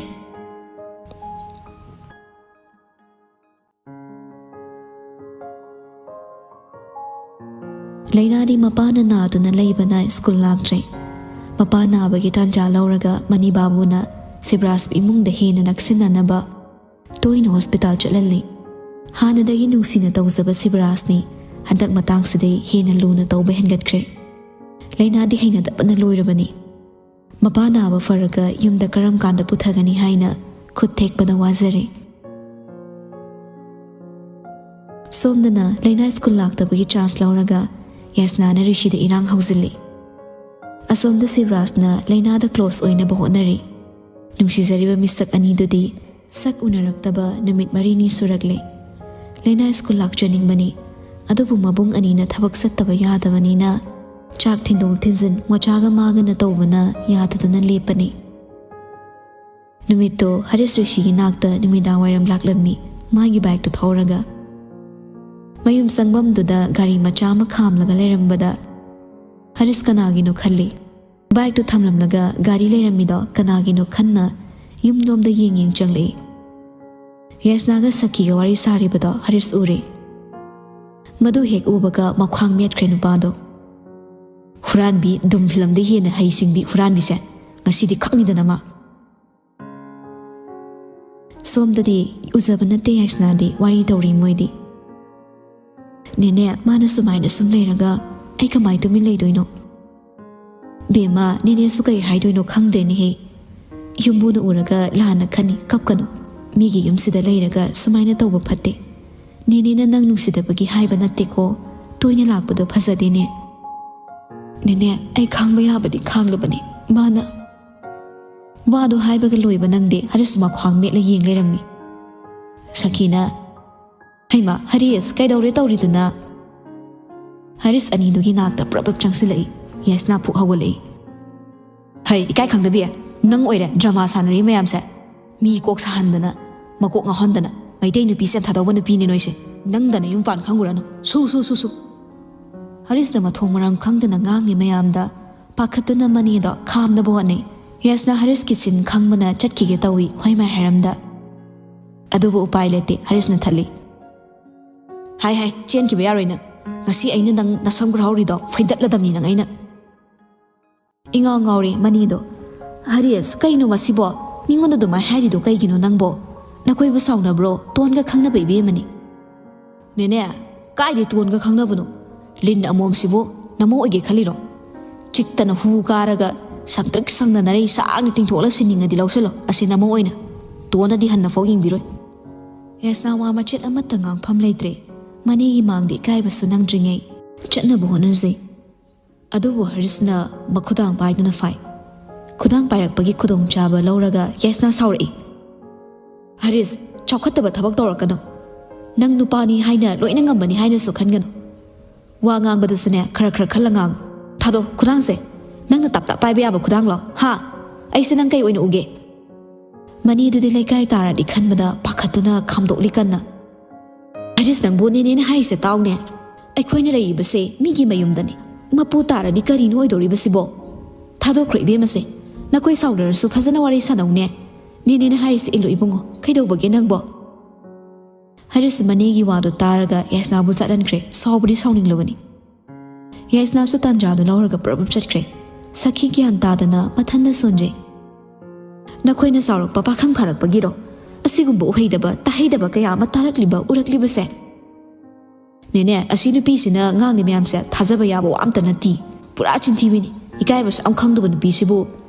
ꯂꯩꯅꯥꯗꯤ ꯃꯄꯥꯅ ꯅꯥꯗꯨꯅ ꯂꯩꯕꯅ ꯁ꯭ꯀꯨꯜ ꯂꯥꯛꯇ꯭ꯔꯦ꯫ ꯃꯄꯥ ꯅꯥꯕꯒꯤ ꯇꯥꯟꯖꯥ ꯂꯧꯔꯒ ꯃꯅꯤ ꯕꯥꯕꯨꯅ ꯁꯤꯕꯔꯥꯖꯄꯨ ꯏꯃꯨꯡꯗ ꯍꯦꯟꯅ ꯅꯛꯁꯤꯟꯅꯅꯕ ꯇꯣꯏꯅ ꯍꯣꯁꯄꯤꯇꯥꯜ ꯆꯠꯍꯜꯂꯤ꯫ ꯍꯥꯟꯅꯗꯒꯤ ꯅꯨꯡꯁꯤꯅ ꯇꯧꯖꯕ ꯁꯤꯕꯔꯥꯖꯅꯤ ꯍꯟꯗꯛ ꯃꯇꯥꯡꯁꯤꯗꯤ ꯍꯦꯟꯅ ꯂꯨꯅ ꯇꯧꯕ ꯍꯦꯟꯒꯠꯈ꯭ꯔꯦ꯫ ꯂꯩꯅꯥꯗꯤ ꯍꯩꯅꯗꯕꯅ ꯂꯣꯏꯔꯕꯅꯤ꯫ ꯃꯄꯥ ꯅꯥꯕ ꯐꯔꯒ ꯌꯨꯝꯗ ꯀꯔꯝ ꯀꯥꯟꯗ ꯄꯨꯊꯒꯅꯤ ꯍꯥꯏꯅ ꯈꯨꯠ ꯊꯦꯛꯄꯗ ꯋꯥꯖꯔꯦ꯫ ꯁꯣꯝꯗꯅ ꯂꯩꯅꯥ ꯁ꯭ꯀꯨꯜ ꯂꯥꯛꯇꯕꯒꯤ ꯆꯥꯟꯁ ꯂꯧꯔꯒ ꯌꯥꯏꯁꯅꯥꯅ ꯔꯤꯁꯤꯗ ꯏꯔꯥꯡ ꯍꯧꯖꯤꯜꯂꯤ꯫ ꯑꯁꯣꯝꯗ ꯁꯤꯕꯔꯥꯖꯅ ꯂꯩꯅꯥꯗ ꯀ꯭ꯂꯣꯁ ꯑꯣꯏꯅꯕ ꯍꯣꯠꯅꯔꯤ꯫ ꯅꯨꯡꯁꯤꯖꯔꯤꯕ ꯃꯤꯁꯛ ꯑꯅꯤꯗꯨꯗꯤ ꯁꯛ ꯎꯅꯔꯛꯇꯕ ꯅꯨꯃꯤꯠ ꯃꯔꯤꯅꯤ ꯁꯨꯔꯛꯂꯦ꯫ ꯂꯩꯅꯥ ꯁ꯭ꯀꯨꯜ ꯂꯥꯛꯆꯅꯤꯡꯕꯅꯤ, ꯑꯗꯨꯕꯨ ꯃꯕꯨꯡ ꯑꯅꯤꯅ ꯊꯕꯛ ꯆꯠꯇꯕ ꯌꯥꯗꯕꯅꯤꯅ ꯆꯥꯛ ꯊꯤꯟꯗꯣꯛ ꯊꯤꯟꯖꯤꯟ ꯃꯣꯆꯥꯒ ꯃꯥꯒꯅ ꯇꯧꯕꯅ ꯌꯥꯗꯗꯨꯅ ꯂꯦꯞꯄꯅꯤ꯫ ꯅꯨꯃꯤꯠꯇꯣ ꯍꯔꯤꯁ ꯔꯤꯁꯤꯒꯤ ꯅꯥꯛꯇ ꯅꯨꯃꯤꯗꯥꯡ ꯋꯥꯏꯔꯝ ꯂꯥꯛꯂꯝꯃꯤ, ꯃꯥꯒꯤ ꯕꯥꯏꯛꯇꯨ ꯊꯧꯔꯒ꯫ ꯃꯌꯨꯝ ꯆꯪꯐꯝꯗꯨꯗ ꯒꯥꯔꯤ ꯃꯆꯥ ꯑꯃ ꯈꯥꯝꯂꯒ ꯂꯩꯔꯝꯕꯗ ꯍꯔꯤꯁ ꯀꯅꯥꯒꯤꯅꯣ ꯈꯜꯂꯤ꯫ ꯕꯥꯏꯛꯇꯨ ꯊꯝꯂꯝꯂꯒ ꯒꯥꯔꯤ ꯂꯩꯔꯝꯃꯤꯗꯣ ꯀꯅꯥꯒꯤꯅꯣ ꯈꯟꯅ ꯌꯨꯝꯂꯣꯝꯗ ꯌꯦꯡ ꯌꯦꯡ ꯆꯪꯂꯛꯏ꯫ ꯌꯥꯏꯁꯅꯥꯒ ꯁꯈꯤꯒ ꯋꯥꯔꯤ ꯁꯥꯔꯤꯕꯗꯣ ꯍꯔꯤꯁ ꯎꯔꯦ꯫ ꯃꯗꯨ ꯍꯦꯛ ꯎꯕꯒ ꯃꯈ꯭ꯋꯥꯡ ꯃꯦꯠꯈ꯭ꯔꯦ ꯅꯨꯄꯥꯗꯣ꯫ "ꯍꯨꯔꯥꯟꯕꯤ, ꯗꯨꯝ ꯐꯤꯂꯝꯗ ꯍꯦꯟꯅ ꯍꯩꯁꯤꯡꯕꯤ ꯍꯨꯔꯥꯟꯕꯤꯁꯦ, ꯉꯁꯤꯗꯤ ꯈꯪꯅꯤꯗꯅ ꯃꯥ!" ꯁꯣꯝꯗꯗꯤ ꯎꯖꯕ ꯅꯠꯇꯦ ꯌꯥꯏꯁꯅꯥꯗꯤ ꯋꯥꯔꯤ ꯇꯧꯔꯤ ꯃꯣꯏꯗꯤ꯫ "ꯅꯦꯅꯦ, ꯃꯥꯅ ꯁꯨꯃꯥꯏꯅ ꯁꯨꯝ ꯂꯩꯔꯒ ꯑꯩ ꯀꯃꯥꯏ ꯇꯨꯃꯤꯟ ꯂꯩꯗꯣꯏꯅꯣ? ꯕꯦꯝꯃ, ꯅꯦꯅꯦꯁꯨ ꯀꯩ ꯍꯥꯏꯗꯣꯏꯅꯣ ꯈꯪꯗ꯭ꯔꯦꯅꯦꯍꯦ꯫ ꯌꯨꯝꯕꯨꯅ ꯎꯔꯒ ꯂꯥꯟꯅ ꯈꯟꯅꯤ, ꯀꯞꯀꯅꯨ꯫ ꯃꯤꯒꯤ ꯌꯨꯝꯁꯤꯗ ꯂꯩꯔꯒ ꯁꯨꯃꯥꯏꯅ ꯇꯧꯕ ꯐꯠꯇꯦ꯫ ꯅꯦꯅꯦꯅ ꯅꯪ ꯅꯨꯡꯁꯤꯗꯕꯒꯤ ꯍꯥꯏꯕ ꯅꯠꯇꯦꯀꯣ꯫ ꯇꯣꯏꯅ ꯂꯥꯛꯄꯗꯣ ꯐꯖꯗꯦꯅꯦ꯫ ꯅꯦꯅꯦ, ꯑꯩ ꯈꯥꯡꯕ ꯌꯥꯕꯗꯤ ꯈꯥꯡꯂꯕꯅꯤ꯫ ꯃꯥꯅ꯫ ꯋꯥꯗꯣ ꯍꯥꯏꯕꯒ ꯂꯣꯏꯕ ꯅꯪꯗꯦ, ꯍꯔꯤꯁ ꯃꯈ꯭ꯋꯥꯡ ꯃꯦꯠꯂ ꯌꯦꯡ ꯂꯩꯔꯝꯃꯤ꯫ ꯁꯈꯤꯅ, "ꯍꯩꯃꯥ, ꯍꯔꯤꯁ, ꯀꯩꯗꯧꯔꯦ ꯇꯧꯔꯤꯗꯨꯅ?" ꯍꯔꯤꯁ ꯑꯅꯤꯗꯨꯒꯤ ꯅꯥꯛꯇ ꯄ꯭ꯔꯞ ꯄ꯭ꯔꯞ ꯆꯪꯁꯤꯜꯂꯛꯏ꯫ ꯌꯥꯏꯁꯅꯥ ꯐꯨꯛ ꯍꯧꯒꯠꯂꯛꯏ꯫ "ꯍꯩ, ꯏꯀꯥꯏ ꯈꯪꯗꯕꯤ, ꯅꯪ ꯑꯣꯏꯔꯦ ꯗ꯭ꯔꯃꯥ ꯁꯥꯟꯅꯔꯤ ꯃꯌꯥꯝꯁꯦ꯫ ꯃꯤ ꯀꯣꯛ ꯁꯥꯍꯟꯗꯅ, ꯃꯀꯣꯛ ꯉꯥꯎꯍꯟꯗꯅ, ꯃꯩꯇꯩ ꯅꯨꯄꯤ ꯁꯦꯟ ꯊꯥꯗꯧꯕ ꯅꯨꯄꯤꯅꯤ ꯅꯣꯏꯁꯦ꯫ ꯅꯪꯗꯅ ꯌꯨꯝ ꯄꯥꯟ ꯈꯪꯉꯨꯔꯅꯨ꯫ ꯁꯨ, ꯁꯨ, ꯁꯨ, ꯁꯨ!" ꯍꯔꯤꯁꯅ ꯃꯊꯣꯡ ꯃꯔꯝ ꯈꯪꯗꯅ ꯉꯥꯡꯂꯤ ꯃꯌꯥꯝꯗ ꯄꯥꯈꯠꯇꯨꯅ ꯃꯅꯤꯗꯣ ꯈꯥꯝꯅꯕ ꯍꯣꯠꯅꯩ꯫ ꯌꯥꯏꯁꯅꯥ ꯍꯔꯤꯁꯀꯤ ꯆꯤꯟ ꯈꯪꯕꯅ ꯆꯠꯈꯤꯒꯦ ꯇꯧꯏ, ꯍꯣꯏ ꯃꯥꯏ ꯍꯥꯏꯔꯝꯗ꯫ ꯑꯗꯨꯕꯨ ꯎꯄꯥꯏ ꯂꯩꯇꯦ, ꯍꯔꯤꯁꯅ ꯊꯠꯂꯤ꯫ "ꯍꯥꯏ ꯍꯥꯏ, ꯆꯦꯟꯈꯤꯕ ꯌꯥꯔꯣꯏ ꯅꯪ꯫ ꯉꯁꯤ ꯑꯩꯅ ꯅꯪ ꯅꯁꯝ ꯈꯔ ꯍꯧꯔꯤꯗꯣ ꯐꯣꯏꯗꯠꯂꯗꯕꯅꯤ ꯅꯪ ꯑꯩꯅ꯫" ꯏꯉꯥꯎ ꯉꯥꯎꯔꯤ ꯃꯅꯤꯗꯣ꯫ "ꯍꯔꯤꯁ, ꯀꯩꯅꯣ ꯃꯁꯤꯕꯣ? ꯃꯤꯉꯣꯟꯗ ꯑꯗꯨꯃꯥꯏ ꯍꯥꯏꯔꯤꯗꯣ ꯀꯩꯒꯤꯅꯣ ꯅꯪꯕꯣ? ꯅꯈꯣꯏꯕꯨ ꯁꯥꯎꯅꯕ꯭ꯔꯣ? ꯇꯣꯟꯒ ꯈꯪꯅꯕ ꯏꯕꯦꯝꯃꯅꯤ꯫" "ꯅꯦꯅꯦ, ꯀꯥꯏꯗꯩ ꯇꯣꯟꯒ ꯈꯪꯅꯕꯅꯣ? ꯂꯤꯟ ꯑꯃꯣꯝꯁꯤꯕꯨ ꯅꯃꯧ ꯑꯣꯏꯒꯦ ꯈꯜꯂꯤꯔꯣ? ꯆꯤꯛꯇꯅ ꯍꯨ ꯀꯥꯔꯒ ꯁꯪꯇ꯭ꯔꯤꯛ ꯁꯪꯅ ꯅꯔꯩ ꯁꯥꯡꯅ ꯇꯤꯡꯊꯣꯛꯂ ꯁꯤꯅꯤꯡꯉꯗꯤ ꯂꯧꯁꯤꯜꯂꯣ, ꯑꯁꯤ ꯅꯃꯧ ꯑꯣꯏꯅ꯫ ꯇꯣꯟꯅꯗꯤ ꯍꯟꯅꯐꯥꯎ ꯌꯦꯡꯕꯤꯔꯣꯏ꯫" ꯌꯥꯏꯁꯅꯥ ꯋꯥ ꯃꯆꯦꯠ ꯑꯃꯠꯇ ꯉꯥꯡꯐꯝ ꯂꯩꯇ꯭ꯔꯦ꯫ ꯃꯅꯤꯒꯤ ꯃꯥꯡꯗ ꯏꯀꯥꯏꯕꯁꯨ ꯅꯪꯗ꯭ꯔꯤꯉꯩ ꯆꯠꯅꯕ ꯍꯣꯠꯅꯖꯩ꯫ ꯑꯗꯨꯕꯨ ꯍꯔꯤꯁꯅ ꯃꯈꯨꯗꯥꯡ ꯄꯥꯏꯗꯨꯅ ꯐꯥꯏ꯫ ꯈꯨꯗꯥꯡ ꯄꯥꯏꯔꯛꯄꯒꯤ ꯈꯨꯗꯣꯡꯆꯥꯕ ꯂꯧꯔꯒ ꯌꯥꯏꯁꯅꯥ ꯁꯥꯎꯔꯛꯏ꯫ "ꯍꯔꯤꯁ, ꯆꯥꯎꯈꯠꯇꯕ ꯊꯕꯛ ꯇꯧꯔꯛꯀꯅꯨ꯫ ꯅꯪ ꯅꯨꯄꯥꯅꯤ ꯍꯥꯏꯅ ꯂꯣꯏꯅ ꯉꯝꯕꯅꯤ ꯍꯥꯏꯅꯁꯨ ꯈꯟꯒꯅꯨ꯫ ꯋꯥ ꯉꯥꯡꯕꯗꯨꯁꯨꯅꯦ, ꯈꯔ ꯈꯔ ꯈꯜꯂ ꯉꯥꯡꯉꯨ꯫ ꯊꯥꯗꯣ, ꯈꯨꯗꯥꯡꯁꯦ꯫ ꯅꯪꯅ ꯇꯞ ꯇꯞ ꯄꯥꯏꯕ ꯌꯥꯕ ꯈꯨꯗꯥꯡꯂꯣ? ꯍꯥ? ꯑꯩꯁꯦ ꯅꯪ ꯀꯩ ꯑꯣꯏꯅ ꯎꯒꯦ?" ꯃꯅꯤꯗꯨꯗꯤ ꯂꯩꯀꯥꯏ ꯇꯥꯔꯗꯤ ꯈꯟꯕꯗ ꯄꯥꯈꯠꯇꯨꯅ ꯈꯥꯝꯗꯣꯛꯂꯤ ꯀꯟꯅ꯫ "ꯍꯔꯤꯁ, ꯅꯪꯕꯨ ꯅꯦꯅꯦꯅ ꯍꯥꯏꯔꯤꯁꯦ ꯇꯥꯎꯅꯦ꯫ ꯑꯩꯈꯣꯏꯅ ꯂꯩꯔꯤꯕꯁꯦ ꯃꯤꯒꯤ ꯃꯌꯨꯝꯗꯅꯤ꯫ ꯃꯄꯨ ꯇꯥꯔꯗꯤ ꯀꯔꯤꯅꯣ ꯑꯣꯏꯗꯧꯔꯤꯕꯁꯤꯕꯣ? ꯊꯥꯗꯣꯛꯈ꯭ꯔꯣ ꯏꯕꯦꯝꯃꯁꯦ꯫ ꯅꯈꯣꯏ ꯁꯥꯎꯅꯔꯁꯨ ꯐꯖꯅ ꯋꯥꯔꯤ ꯁꯥꯟꯅꯧꯅꯦ꯫ ꯅꯦꯅꯦꯅ ꯍꯥꯏꯔꯤꯁꯦ ꯏꯜꯂꯨ ꯏꯕꯨꯡꯉꯣ, ꯀꯩꯗꯧꯕꯒꯦ ꯅꯪꯕꯣ?" ꯍꯔꯤꯁ ꯃꯅꯦꯒꯤ ꯋꯥꯗꯨ ꯇꯥꯔꯒ ꯌꯥꯏꯁꯅꯥꯕꯨ ꯆꯠꯍꯟꯈ꯭ꯔꯦ꯫ ꯁꯥꯎꯕꯗꯤ ꯁꯥꯎꯅꯤꯡꯂꯕꯅꯤ꯫ ꯌꯥꯏꯁꯅꯥꯁꯨ ꯇꯥꯟꯖꯥꯗꯨ ꯂꯧꯔꯒ ꯄ꯭ꯔꯞ ꯄ꯭ꯔꯞ ꯆꯠꯈ꯭ꯔꯦ꯫ ꯁꯈꯤ ꯒ꯭ꯌꯥꯟ ꯇꯥꯗꯅ ꯃꯊꯟꯗ ꯁꯣꯟꯖꯩ꯫ "ꯅꯈꯣꯏꯅ ꯆꯥꯎꯔꯛꯄ ꯄꯥꯈꯪ ꯐꯥꯔꯛꯄꯒꯤꯔꯣ ꯑꯁꯤꯒꯨꯝꯕ ꯎꯍꯩꯗꯕ ꯇꯥꯍꯩꯗꯕ ꯀꯌꯥ ꯑꯃ ꯇꯥꯔꯛꯂꯤꯕ ꯎꯔꯛꯂꯤꯕꯁꯦ?" "ꯅꯦꯅꯦ, ꯑꯁꯤ ꯅꯨꯄꯤꯁꯤꯅ ꯉꯥꯡꯂꯤ ꯃꯌꯥꯝꯁꯦ ꯊꯥꯖꯕ ꯌꯥꯕ ꯋꯥ ꯑꯝꯇ ꯅꯠꯇꯦ꯫ ꯄꯨꯔꯥ ꯆꯤꯟꯊꯤꯕꯤꯅꯤ꯫ ꯏꯀꯥꯏꯕꯁꯨ ꯌꯥꯝ ꯈꯪꯗꯕ ꯅꯨꯄꯤꯁꯤꯕꯨ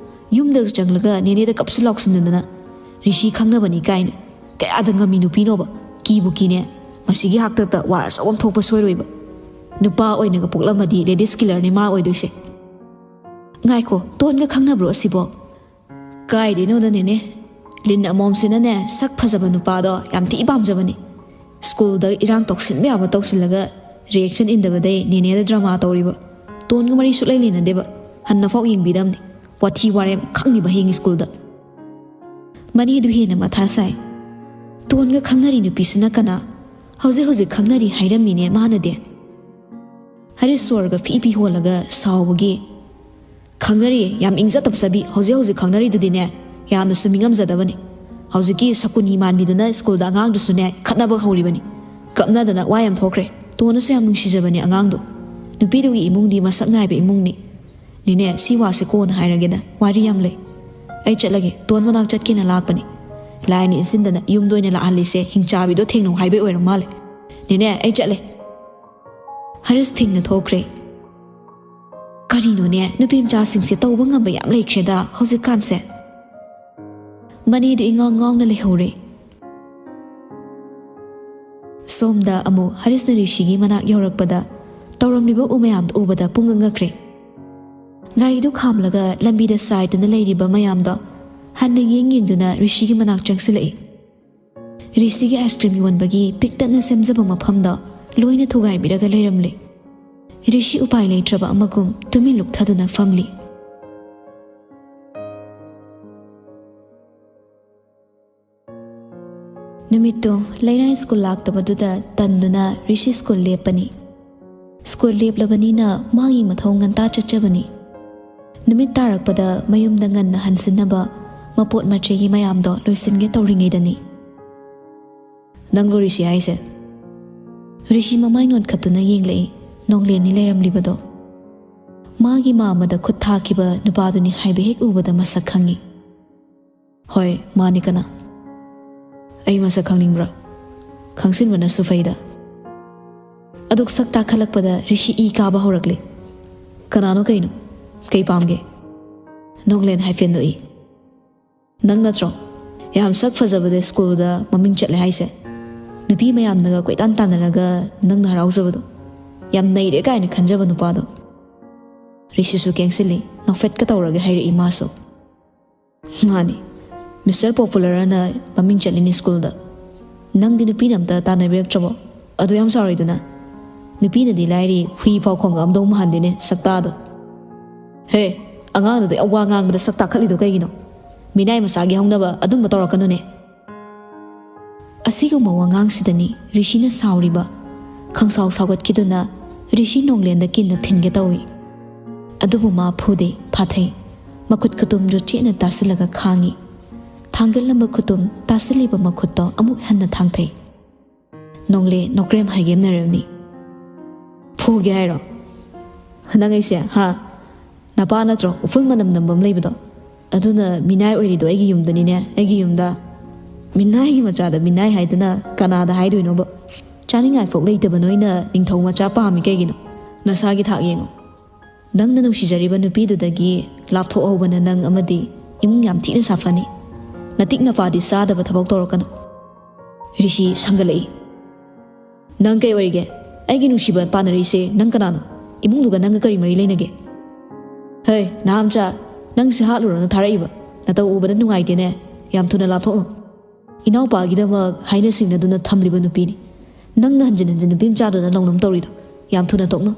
ꯌꯨꯝꯗ ꯆꯪꯂꯒ ꯅꯦꯅꯦꯗ ꯀꯞꯁꯨ ꯂꯥꯎꯁꯤꯟꯗꯅ, "ꯔꯤꯁꯤ ꯈꯪꯅꯕꯅꯤ" ꯀꯥꯏꯅ꯫ ꯀꯌꯥꯗ ꯉꯝꯃꯤ ꯅꯨꯄꯤꯅꯣꯕ? ꯀꯤꯕꯨ ꯀꯤꯅꯦ꯫ ꯃꯁꯤꯒꯤ ꯍꯥꯛꯇꯛꯇ ꯋꯥꯔ ꯑꯆꯧꯕ ꯑꯃ ꯊꯣꯛꯄ ꯁꯣꯏꯔꯣꯏꯕ꯫ ꯅꯨꯄꯥ ꯑꯣꯏꯅꯒ ꯄꯣꯛꯂꯝꯃꯗꯤ ladies killerꯅꯦ ꯃꯥ ꯑꯣꯏꯗꯣꯏꯁꯦ꯫ "ꯉꯥꯏꯈꯣ, ꯇꯣꯟꯒ ꯈꯪꯅꯕ꯭ꯔꯣ ꯑꯁꯤꯕꯣ?" "ꯀꯥꯏꯗꯩꯅꯣꯗ ꯅꯦꯅꯦ, ꯂꯤꯟ ꯑꯃꯣꯝꯁꯤꯅꯅꯦ ꯁꯛ ꯐꯖꯕ ꯅꯨꯄꯥꯗꯣ ꯌꯥꯝ ꯊꯤ ꯄꯥꯝꯖꯕꯅꯤ꯫ ꯁ꯭ꯀꯨꯜꯗ ꯏꯔꯥꯡ ꯇꯧꯁꯤꯟꯕ ꯌꯥꯕ ꯇꯧꯁꯤꯜꯂꯒ reaction ꯏꯟꯗꯕꯗꯩ ꯅꯦꯅꯦꯗ drama ꯇꯧꯔꯤꯕ꯫ ꯇꯣꯟꯒ ꯃꯔꯤ ꯁꯨꯛꯂꯩ ꯂꯩꯅꯗꯦꯕ, ꯍꯟꯅꯐꯥꯎ ꯌꯦꯡꯕꯤꯗꯕꯅꯤ꯫ ꯋꯥꯊꯤ ꯋꯥꯔꯦꯝ ꯈꯪꯉꯤꯕ ꯍꯌꯦꯡ ꯁ꯭ꯀꯨꯜꯗ꯫ ꯃꯅꯤꯗꯨ ꯍꯦꯟꯅ ꯃꯊꯥ ꯁꯥꯏ꯫ ꯇꯣꯟꯒ ꯈꯪꯅꯔꯤ ꯅꯨꯄꯤꯁꯤꯅ ꯀꯅꯥ? ꯍꯧꯖꯤꯛ ꯍꯧꯖꯤꯛ ꯈꯪꯅꯔꯤ ꯍꯥꯏꯔꯝꯃꯤꯅꯦ ꯃꯥꯅꯗꯤ꯫ ꯍꯔꯤꯁ ꯁꯣꯔꯒ ꯐꯤ ꯐꯤ ꯍꯣꯜꯂꯒ ꯁꯥꯎꯕꯒꯤ, "ꯈꯪꯅꯔꯤꯌꯦ, ꯌꯥꯝ ꯏꯪꯖ ꯇꯞꯆꯕꯤ, ꯍꯧꯖꯤꯛ ꯍꯧꯖꯤꯛ ꯈꯪꯅꯔꯤꯗꯨꯗꯤꯅꯦ, ꯌꯥꯝꯅꯁꯨ ꯃꯤꯉꯝꯖꯗꯕꯅꯤ꯫ ꯍꯧꯖꯤꯛꯀꯤ ꯁꯀꯨꯅꯤ ꯃꯥꯟꯕꯤꯗꯨꯅ ꯁ꯭ꯀꯨꯜꯗ ꯑꯉꯥꯡꯗꯨꯁꯨꯅꯦ ꯈꯠꯅꯕ ꯍꯧꯔꯤꯕꯅꯤ꯫ ꯀꯞꯅꯗꯅ ꯋꯥ ꯌꯥꯝ ꯊꯣꯛꯈ꯭ꯔꯦ꯫ ꯇꯣꯟꯅꯁꯨ ꯌꯥꯝ ꯅꯨꯡꯁꯤꯖꯕꯅꯤ ꯑꯉꯥꯡꯗꯣ꯫ ꯅꯨꯄꯤꯗꯨꯒꯤ ꯏꯃꯨꯡꯗꯤ ꯃꯁꯛ ꯅꯥꯏꯕ ꯏꯃꯨꯡꯅꯤ꯫ ꯅꯦꯅꯦ, ꯁꯤ ꯋꯥꯁꯦ ꯀꯣꯟꯅ ꯍꯥꯏꯔꯒꯦꯗ, ꯋꯥꯔꯤ ꯌꯥꯝ ꯂꯩ꯫ ꯑꯩ ꯆꯠꯂꯒꯦ, ꯇꯣꯟ ꯃꯅꯥꯛ ꯆꯠꯀꯦꯅ ꯂꯥꯛꯄꯅꯤ꯫ ꯂꯥꯏꯅ ꯏꯟꯁꯤꯟꯗꯅ ꯌꯨꯝꯗ ꯑꯣꯏꯅ ꯂꯥꯛꯍꯜꯂꯤꯁꯦ ꯍꯤꯡꯆꯥꯕꯤꯗꯣ ꯊꯦꯡꯅꯧ ꯍꯥꯏꯕꯩ ꯑꯣꯏꯔ ꯃꯥꯜꯂꯦ꯫ ꯅꯦꯅꯦ, ꯑꯩ ꯆꯠꯂꯦ꯫" ꯍꯔꯤꯁ ꯐꯤꯡꯅ ꯊꯣꯛꯈ꯭ꯔꯦ꯫ ꯀꯔꯤꯅꯣꯅꯦ, ꯅꯨꯄꯤ ꯃꯆꯥꯁꯤꯡꯁꯦ ꯇꯧꯕ ꯉꯝꯕ ꯌꯥꯝ ꯂꯩꯈ꯭ꯔꯦꯗ ꯍꯧꯖꯤꯛꯀꯥꯟꯁꯦ꯫ ꯃꯅꯤꯗꯤ ꯏꯉꯥꯎ ꯉꯥꯎꯅ ꯂꯩꯍꯧꯔꯦ꯫ ꯁꯣꯝꯗ ꯑꯃꯨꯛ ꯍꯔꯤꯁꯅ ꯔꯤꯁꯤꯒꯤ ꯃꯅꯥꯛ ꯌꯧꯔꯛꯄꯗ ꯇꯧꯔꯝꯂꯤꯕ ꯎ ꯃꯌꯥꯝꯗꯨ ꯎꯕꯗ ꯄꯨꯡꯉꯛ ꯉꯛꯈ꯭ꯔꯦ꯫ ꯒꯥꯔꯤꯗꯨ ꯈꯥꯝꯂꯒ ꯂꯝꯕꯤꯗ ꯆꯥꯏꯗꯨꯅ ꯂꯩꯔꯤꯕ ꯃꯌꯥꯝꯗꯣ ꯍꯟꯅ ꯌꯦꯡ ꯌꯦꯡꯗꯨꯅ ꯔꯤꯁꯤꯒꯤ ꯃꯅꯥꯛ ꯆꯪꯁꯤꯜꯂꯛꯏ꯫ ꯔꯤꯁꯤꯒꯤ ice cream ꯌꯣꯟꯕꯒꯤ ꯄꯤꯛꯇꯛꯅ ꯁꯦꯝꯖꯕ ꯃꯐꯝꯗꯣ ꯂꯣꯏꯅ ꯊꯨꯒꯥꯏꯕꯤꯔꯒ ꯂꯩꯔꯝꯂꯦ꯫ ꯔꯤꯁꯤ ꯎꯄꯥꯏ ꯂꯩꯇ꯭ꯔꯕ ꯑꯃꯒꯨꯝ ꯇꯨꯃꯤꯟ ꯂꯨꯞꯊꯗꯨꯅ ꯐꯝꯂꯤ꯫ ꯅꯨꯃꯤꯠꯇꯨ ꯂꯩꯅꯥꯏ ꯁ꯭ꯀꯨꯜ ꯂꯥꯛꯇꯕꯗꯨꯗ ꯇꯟꯗꯨꯅ ꯔꯤꯁꯤ ꯁ꯭ꯀꯨꯜ ꯂꯦꯞꯄꯅꯤ꯫ ꯁ꯭ꯀꯨꯜ ꯂꯦꯞꯂꯕꯅꯤꯅ ꯃꯥꯒꯤ ꯃꯊꯧ ꯉꯟꯇꯥ ꯆꯠꯆꯕꯅꯤ꯫ ꯅꯨꯃꯤꯠ ꯇꯥꯔꯛꯄꯗ ꯃꯌꯨꯝꯗ ꯉꯟꯅ ꯍꯟꯁꯤꯟꯅꯕ ꯃꯄꯣꯠ ꯃꯆꯩꯒꯤ ꯃꯌꯥꯝꯗꯣ ꯂꯣꯏꯁꯤꯟꯒꯦ ꯇꯧꯔꯤꯉꯩꯗꯅꯤ꯫ "ꯅꯪꯂꯣ ꯔꯤꯁꯤ ꯍꯥꯏꯁꯦ?" ꯔꯤꯁꯤ ꯃꯃꯥꯏ ꯅꯣꯟꯈꯠꯇꯨꯅ ꯌꯦꯡꯂꯛꯏ꯫ ꯅꯣꯡꯂꯦꯟꯅꯤ ꯂꯩꯔꯝꯂꯤꯕꯗꯣ꯫ ꯃꯥꯒꯤ ꯃꯥꯃꯗ ꯈꯨꯠ ꯊꯥꯈꯤꯕ ꯅꯨꯄꯥꯗꯨꯅꯤ ꯍꯥꯏꯕ ꯍꯦꯛ ꯎꯕꯗ ꯃꯁꯛ ꯈꯪꯉꯤ꯫ "ꯍꯣꯏ, ꯃꯥꯅꯤ꯫ ꯀꯅꯥ? ꯑꯩ ꯃꯁꯛ ꯈꯪꯅꯤꯡꯕ꯭ꯔꯥ? ꯈꯪꯁꯤꯟꯕꯅꯁꯨ ꯐꯩꯗ꯫" ꯑꯗꯨꯛ ꯁꯛ ꯇꯥꯈꯠꯂꯛꯄꯗ ꯔꯤꯁꯤ ꯏ ꯀꯥꯕ ꯍꯧꯔꯛꯂꯦ꯫ "ꯀꯅꯥꯅꯣ ꯀꯩꯅꯣ? ꯀꯩ ꯄꯥꯝꯒꯦ?" ꯅꯣꯡꯂꯦꯟ ꯍꯥꯏꯐꯦꯠ ꯅꯣꯛꯏ꯫ "ꯅꯪ ꯅꯠꯇ꯭ꯔꯣ ꯌꯥꯝ ꯁꯛ ꯐꯖꯕꯗ ꯁ꯭ꯀꯨꯜꯗ ꯃꯃꯤꯡ ꯆꯠꯂꯦ ꯍꯥꯏꯁꯦ? ꯅꯨꯄꯤ ꯃꯌꯥꯝꯅꯒ ꯀꯣꯏꯇꯥꯟ ꯇꯥꯟꯅꯔꯒ ꯅꯪꯅ ꯍꯔꯥꯎꯖꯕꯗꯣ꯫ ꯌꯥꯝ ꯅꯩꯔꯦ ꯀꯥꯏꯅ ꯈꯟꯖꯕ ꯅꯨꯄꯥꯗꯣ?" ꯔꯤꯁꯤꯁꯨ ꯀꯦꯡꯁꯤꯜꯂꯤ꯫ ꯅꯣꯛꯐꯦꯠꯀ ꯇꯧꯔꯒ ꯍꯥꯏꯔꯛꯏ ꯃꯥꯁꯨ꯫ "ꯃꯥꯅꯤ, ꯃꯤꯁꯇꯔ ꯄꯣꯄꯨꯂꯔ ꯑꯅ ꯃꯃꯤꯡ ꯆꯠꯂꯤꯅꯤ ꯁ꯭ꯀꯨꯜꯗ꯫ ꯅꯪꯗꯤ ꯅꯨꯄꯤꯅ ꯑꯝꯇ ꯇꯥꯟꯅꯕꯤꯔꯛꯇ꯭ꯔꯕꯣ? ꯑꯗꯨ ꯌꯥꯝ ꯆꯥꯎꯔꯤꯗꯨꯅ꯫ ꯅꯨꯄꯤꯅꯗꯤ ꯂꯥꯏꯔꯤ, ꯍꯨꯏ ꯐꯥꯎ ꯈꯣꯡꯉꯛꯑꯝꯗꯧ ꯃꯥꯟꯗꯦꯅꯦ ꯁꯛꯇꯥꯗꯣ꯫ ꯍꯦ, ꯑꯉꯥꯡꯗꯨꯗ ꯋꯥ ꯉꯥꯡꯕꯗ ꯁꯛ ꯇꯥꯈꯠꯂꯤꯗꯣ ꯀꯩꯒꯤꯅꯣ? ꯃꯤꯅꯥꯏ ꯃꯆꯥꯒꯤ ꯍꯧꯅꯕ ꯑꯗꯨꯝꯕ ꯇꯧꯔꯛꯀꯅꯨꯅꯦ꯫" ꯑꯁꯤꯒꯨꯝꯕ ꯋꯥꯉꯥꯡꯁꯤꯗꯅꯤ ꯔꯤꯁꯤꯅ ꯁꯥꯎꯔꯤꯕ꯫ ꯈꯪꯁꯥꯎ ꯁꯥꯎꯒꯠꯈꯤꯗꯨꯅ ꯔꯤꯁꯤ ꯅꯣꯡꯂꯦꯟꯗ ꯀꯤꯟꯅ ꯊꯤꯟꯒꯦ ꯇꯧꯏ꯫ ꯑꯗꯨꯕꯨ ꯃꯥ ꯐꯨꯗꯦ, ꯐꯥꯊꯩ꯫ ꯃꯈꯨꯠ ꯈꯨꯇꯨꯝꯗꯨ ꯆꯦꯠꯅ ꯇꯥꯁꯤꯜꯂꯒ ꯈꯥꯡꯏ꯫ ꯊꯥꯡꯒꯠꯂꯝꯕ ꯈꯨꯇꯨꯝ ꯇꯥꯁꯤꯜꯂꯤꯕ ꯃꯈꯨꯠꯇꯣ ꯑꯃꯨꯛ ꯍꯟꯅ ꯊꯥꯡꯊꯩ꯫ ꯅꯣꯡꯂꯦ ꯅꯣꯀ꯭ꯔꯦꯝ ꯍꯥꯏꯒꯦꯝꯅꯔꯝꯃꯤ꯫ "ꯐꯨꯒꯦ ꯍꯥꯏꯔꯣ? ꯅꯪ ꯑꯩꯁꯦ, ꯍꯥ? ꯅꯄꯥ ꯅꯠꯇ꯭ꯔꯣ ꯎꯐꯨꯜ ꯃꯅꯝ ꯅꯝꯕ ꯑꯃ ꯂꯩꯕꯗꯣ? ꯑꯗꯨꯅ ꯃꯤꯅꯥꯏ ꯑꯣꯏꯔꯤꯗꯣ ꯑꯩꯒꯤ ꯌꯨꯝꯗꯅꯤꯅꯦ, ꯑꯩꯒꯤ ꯌꯨꯝꯗ꯫ ꯃꯤꯅꯥꯏꯒꯤ ꯃꯆꯥꯗ ꯃꯤꯅꯥꯏ ꯍꯥꯏꯗꯅ ꯀꯅꯥꯗ ꯍꯥꯏꯗꯣꯏꯅꯣꯕ? ꯆꯥꯅꯤꯡꯉꯥꯏ ꯐꯥꯎ ꯂꯩꯇꯕ ꯅꯣꯏꯅ ꯅꯤꯡꯊꯧ ꯃꯆꯥ ꯄꯥꯝꯃꯤ ꯀꯩꯒꯤꯅꯣ? ꯅꯁꯥꯒꯤ ꯊꯥꯛ ꯌꯦꯡꯉꯣ꯫ ꯅꯪꯅ ꯅꯨꯡꯁꯤꯖꯔꯤꯕ ꯅꯨꯄꯤꯗꯨꯗꯒꯤ ꯂꯥꯞꯊꯣꯛꯍꯧꯕꯅ ꯅꯪ ꯑꯃꯗꯤ ꯏꯃꯨꯡ ꯌꯥꯝ ꯊꯤꯅ ꯁꯥꯐꯅꯤ꯫ ꯅꯇꯤꯛ ꯅꯄꯥꯗꯤ ꯆꯥꯗꯕ ꯊꯕꯛ ꯇꯧꯔꯛꯀꯅꯨ꯫" ꯔꯤꯁꯤ ꯁꯪꯒꯠꯂꯛꯏ꯫ "ꯅꯪ ꯀꯩ ꯑꯣꯏꯔꯤꯒꯦ? ꯑꯩꯒꯤ ꯅꯨꯡꯁꯤꯕ ꯄꯥꯟꯅꯔꯤꯁꯦ ꯅꯪ ꯀꯅꯥꯅꯣ? ꯏꯃꯨꯡꯗꯨꯒ ꯅꯪꯒ ꯀꯔꯤ ꯃꯔꯤ ꯂꯩꯅꯒꯦ? ꯍꯩ, ꯅꯍꯥꯝꯆꯥ, ꯅꯪꯁꯦ ꯍꯥꯠꯂꯨꯔꯣꯅ ꯊꯥꯔꯛꯏꯕ? ꯅꯇꯧ ꯎꯕꯗ ꯅꯨꯡꯉꯥꯏꯇꯦꯅꯦ꯫ ꯌꯥꯝ ꯊꯨꯅ ꯂꯥꯞꯊꯣꯛꯅꯧ꯫ ꯏꯅꯥꯎꯄꯥꯒꯤꯗꯃꯛ ꯍꯥꯏꯅ ꯁꯤꯡꯅꯗꯨꯅ ꯊꯝꯂꯤꯕ ꯅꯨꯄꯤꯅꯤ꯫ ꯅꯪꯅ ꯍꯟꯖꯤꯟ ꯍꯟꯖꯤꯟ ꯅꯨꯄꯤ ꯃꯆꯥꯗꯨꯗ ꯂꯧꯅꯝ ꯇꯧꯔꯤꯗꯣ꯫ ꯌꯥꯝ ꯊꯨꯅ ꯇꯣꯛꯅꯧ꯫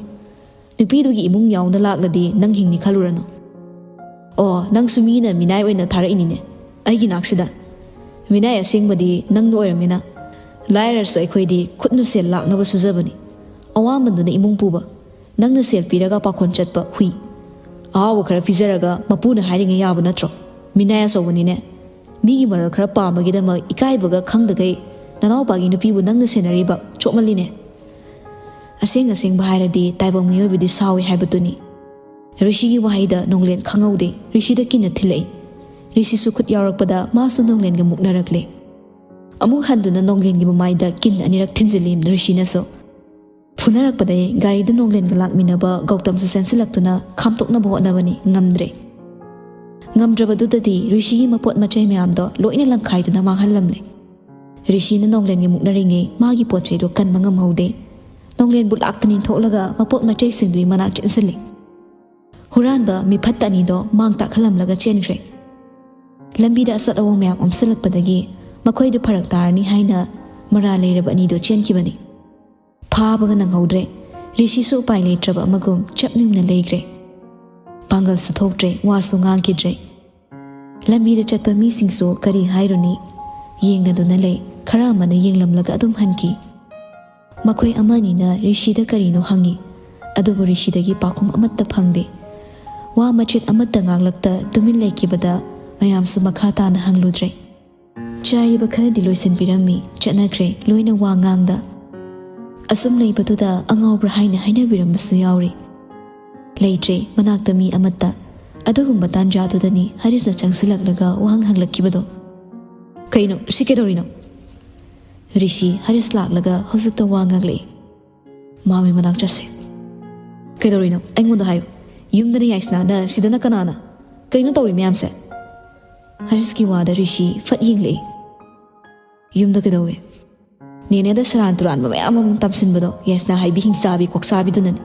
ꯅꯨꯄꯤꯗꯨꯒꯤ ꯏꯃꯨꯡ ꯌꯥꯎꯅ ꯂꯥꯛꯂꯗꯤ ꯅꯪ ꯍꯤꯡꯅꯤ ꯈꯜꯂꯨꯔꯅꯨ꯫ ꯑꯣ, ꯅꯪꯁꯨ ꯃꯤꯅ ꯃꯤꯅꯥꯏ ꯑꯣꯏꯅ ꯊꯥꯔꯛꯏꯅꯤꯅꯦ ꯑꯩꯒꯤ ꯅꯥꯛꯁꯤꯗ꯫ ꯃꯤꯅꯥꯏ ꯑꯁꯦꯡꯕꯗꯤ ꯅꯪꯅ ꯑꯣꯏꯔꯝꯃꯤꯅ꯫ ꯂꯥꯏꯔꯔꯁꯨ ꯑꯩꯈꯣꯏꯗꯤ ꯈꯨꯠꯅ ꯁꯦꯜ ꯂꯥꯛꯅꯕ ꯁꯨꯖꯕꯅꯤ꯫ ꯑꯋꯥꯃꯟꯗꯨꯅ ꯏꯃꯨꯡ ꯄꯨꯕ, ꯅꯪꯅ ꯁꯦꯜ ꯄꯤꯔꯒ ꯄꯥꯈꯣꯟ ꯆꯠꯄ ꯍꯨꯏ꯫ ꯑꯍꯥꯎꯕ ꯈꯔ ꯄꯤꯖꯔꯒ ꯃꯄꯨꯅ ꯍꯥꯏꯔꯤꯉꯩ ꯌꯥꯕ ꯅꯠꯇ꯭ꯔꯣ? ꯃꯤꯅꯥꯏ ꯑꯆꯧꯕꯅꯤꯅꯦ꯫ ꯃꯤꯒꯤ ꯃꯔꯜ ꯈꯔ ꯄꯥꯝꯕꯒꯤꯗꯃꯛ ꯏꯀꯥꯏꯕꯒ ꯈꯪꯗꯈꯩ ꯅꯅꯥꯎꯄꯥꯒꯤ ꯅꯨꯄꯤꯕꯨ ꯅꯪꯅ ꯁꯦꯟꯅꯔꯤꯕ ꯆꯣꯞꯃꯜꯂꯤꯅꯦ꯫" ꯑꯁꯦꯡ ꯑꯁꯦꯡꯕ ꯍꯥꯏꯔꯗꯤ ꯇꯥꯏꯕꯪ ꯃꯤꯑꯣꯏꯕꯗꯤ ꯁꯥꯎꯏ ꯍꯥꯏꯕꯗꯨꯅꯤ꯫ ꯔꯤꯁꯤꯒꯤ ꯋꯥꯍꯩꯗ ꯅꯣꯡꯂꯦꯟ ꯈꯪꯍꯧꯗꯦ, ꯔꯤꯁꯤꯗ ꯀꯤꯟꯅ ꯊꯤꯜꯂꯛꯏ꯫ ꯔꯤꯁꯤꯁꯨ ꯈꯨꯠ ꯌꯥꯎꯔꯛꯄꯗ ꯃꯥꯁꯨ ꯅꯣꯡꯂꯦꯟꯒ ꯃꯨꯛꯅꯔꯛꯂꯦ꯫ ꯑꯃꯨꯛ ꯍꯟꯗꯨꯅ ꯅꯣꯡꯂꯦꯟꯒꯤ ꯃꯃꯥꯏꯗ ꯀꯤꯟ ꯑꯅꯤꯔꯛ ꯊꯤꯟꯖꯤꯜꯂꯤ ꯔꯤꯁꯤꯅꯁꯨ꯫ ꯐꯨꯅꯔꯛꯄꯗꯩ ꯒꯥꯔꯤꯗ ꯅꯣꯡꯂꯦꯟꯒ ꯂꯥꯛꯃꯤꯟꯅꯕ ꯒꯧꯇꯝꯁꯨ ꯆꯦꯟꯁꯤꯜꯂꯛꯇꯨꯅ ꯈꯥꯝꯇꯣꯛꯅꯕ ꯍꯣꯠꯅꯕꯅꯤ, ꯉꯝꯗ꯭ꯔꯦ꯫ ꯉꯝꯗ꯭ꯔꯕꯗꯨꯗꯗꯤ ꯔꯤꯁꯤꯒꯤ ꯃꯄꯣꯠ ꯃꯆꯩ ꯃꯌꯥꯝꯗꯣ ꯂꯣꯏꯅ ꯂꯪꯈꯥꯏꯗꯨꯅ ꯃꯥꯡꯍꯜꯂꯝꯂꯦ꯫ ꯔꯤꯁꯤꯅ ꯅꯣꯡꯂꯦꯟꯒ ꯃꯨꯛꯅꯔꯤꯉꯩ ꯃꯥꯒꯤ ꯄꯣꯠ ꯆꯩꯗꯣ ꯀꯟꯕ ꯉꯝꯍꯧꯗꯦ꯫ ꯅꯣꯡꯂꯦꯟꯕꯨ ꯂꯥꯛꯇꯅ ꯏꯟꯊꯣꯛꯂꯒ ꯃꯄꯣꯠ ꯃꯆꯩꯁꯤꯡꯗꯨꯒꯤ ꯃꯅꯥꯛ ꯆꯦꯟꯁꯤꯜꯂꯤ꯫ ꯍꯨꯔꯥꯟꯕ ꯃꯤꯐꯠꯇ ꯑꯅꯤꯗꯣ ꯃꯥꯡ ꯇꯥꯛꯍꯜꯂꯝꯂꯒ ꯆꯦꯟꯈ꯭ꯔꯦ꯫ ꯂꯝꯕꯤꯗ ꯑꯆꯠ ꯑꯋꯣꯡ ꯃꯌꯥꯝ ꯑꯣꯝꯁꯤꯜꯂꯛꯄꯗꯒꯤ ꯃꯈꯣꯏꯗꯨ ꯐꯔꯛ ꯇꯥꯔꯅꯤ ꯍꯥꯏꯅ ꯃꯔꯥꯜ ꯂꯩꯔꯕ ꯑꯅꯤꯗꯣ ꯆꯦꯟꯈꯤꯕꯅꯤ꯫ ꯐꯥꯕꯒ ꯅꯪꯍꯧꯗ꯭ꯔꯦ꯫ ꯔꯤꯁꯤꯁꯨ ꯎꯄꯥꯏ ꯂꯩꯇ꯭ꯔꯕ ꯑꯃꯒꯨꯝ ꯆꯞ ꯌꯨꯡꯅ ꯂꯩꯈ꯭ꯔꯦ꯫ ꯄꯥꯡꯒꯜꯁꯨ ꯊꯣꯛꯇ꯭ꯔꯦ, ꯋꯥꯁꯨ ꯉꯥꯡꯈꯤꯗ꯭ꯔꯦ꯫ ꯂꯝꯕꯤꯗ ꯆꯠꯄ ꯃꯤꯁꯤꯡꯁꯨ ꯀꯔꯤ ꯍꯥꯏꯔꯨꯅꯤ? ꯌꯦꯡꯅꯗꯨꯅ ꯂꯩ꯫ ꯈꯔ ꯑꯃꯅ ꯌꯦꯡꯂꯝꯂꯒ ꯑꯗꯨꯝ ꯍꯟꯈꯤ꯫ ꯃꯈꯣꯏ ꯑꯃꯅꯤꯅ ꯔꯤꯁꯤꯗ ꯀꯔꯤꯅꯣ ꯍꯪꯉꯤ, ꯑꯗꯨꯕꯨ ꯔꯤꯁꯤꯗꯒꯤ ꯄꯥꯎꯈꯨꯝ ꯑꯃꯠꯇ ꯐꯪꯗꯦ꯫ ꯋꯥ ꯃꯆꯦꯠ ꯑꯃꯠꯇ ꯉꯥꯡꯂꯛꯇ ꯇꯨꯃꯤꯟ ꯂꯩꯈꯤꯕꯗ ꯃꯌꯥꯝꯁꯨ ꯃꯈꯥ ꯇꯥꯅ ꯍꯪꯂꯨꯗ꯭ꯔꯦ꯫ ꯆꯥꯏꯔꯤꯕ ꯈꯔꯗꯤ ꯂꯣꯏꯁꯤꯟꯕꯤꯔꯝꯃꯤ, ꯆꯠꯅꯈ꯭ꯔꯦ ꯂꯣꯏꯅ ꯋꯥ ꯉꯥꯡꯗ꯫ ꯑꯁꯨꯝ ꯂꯩꯕꯗꯨꯗ ꯑꯉꯥꯎꯕ꯭ꯔꯥ ꯍꯥꯏꯅ ꯍꯥꯏꯅꯕꯤꯔꯝꯕꯁꯨ ꯌꯥꯎꯔꯤ꯫ ꯂꯩꯇ꯭ꯔꯦ ꯃꯅꯥꯛꯇ ꯃꯤ ꯑꯃꯠꯇ꯫ ꯑꯗꯨꯒꯨꯝꯕ ꯇꯥꯟꯖꯥꯗꯨꯗꯅꯤ ꯍꯔꯤꯁꯅ ꯆꯪꯁꯤꯜꯂꯛꯂꯒ ꯋꯥꯍꯪ ꯍꯪꯂꯛꯈꯤꯕꯗꯣ꯫ "ꯀꯩꯅꯣ ꯁꯤ, ꯀꯩꯗꯧꯔꯤꯅꯣ?" ꯔꯤꯁꯤ ꯍꯔꯤꯁ ꯂꯥꯛꯂꯒ ꯍꯧꯖꯤꯛꯇ ꯋꯥ ꯉꯥꯡꯂꯛꯏ꯫ "ꯃꯥꯝꯃꯩ ꯃꯅꯥꯛ ꯆꯠꯁꯦ꯫" "ꯀꯩꯗꯧꯔꯤꯅꯣ? ꯑꯩꯉꯣꯟꯗ ꯍꯥꯏꯌꯨ꯫ ꯌꯨꯝꯗꯅ ꯌꯥꯏꯁꯅꯥꯅ, ꯁꯤꯗꯅ ꯀꯅꯥꯅ? ꯀꯩꯅꯣ ꯇꯧꯔꯤ ꯃꯌꯥꯝꯁꯦ?" ꯍꯔꯤꯁꯀꯤ ꯋꯥꯗ ꯔꯤꯁꯤ ꯐꯠ ꯌꯦꯡꯂꯛꯏ꯫ "ꯌꯨꯝꯗ ꯀꯩꯗꯧꯋꯦ?" "ꯅꯦꯅꯦꯗ ꯁꯦꯔꯥꯟ ꯇꯨꯔꯥꯟꯕ ꯃꯌꯥꯝ ꯑꯃ ꯇꯝꯁꯤꯟꯕꯗꯣ ꯌꯥꯏꯁꯅꯥ ꯍꯥꯏꯕꯤ ꯍꯤꯡꯆꯥꯕꯤ ꯀꯣꯛꯆꯥꯕꯤꯗꯨꯅꯅꯦ꯫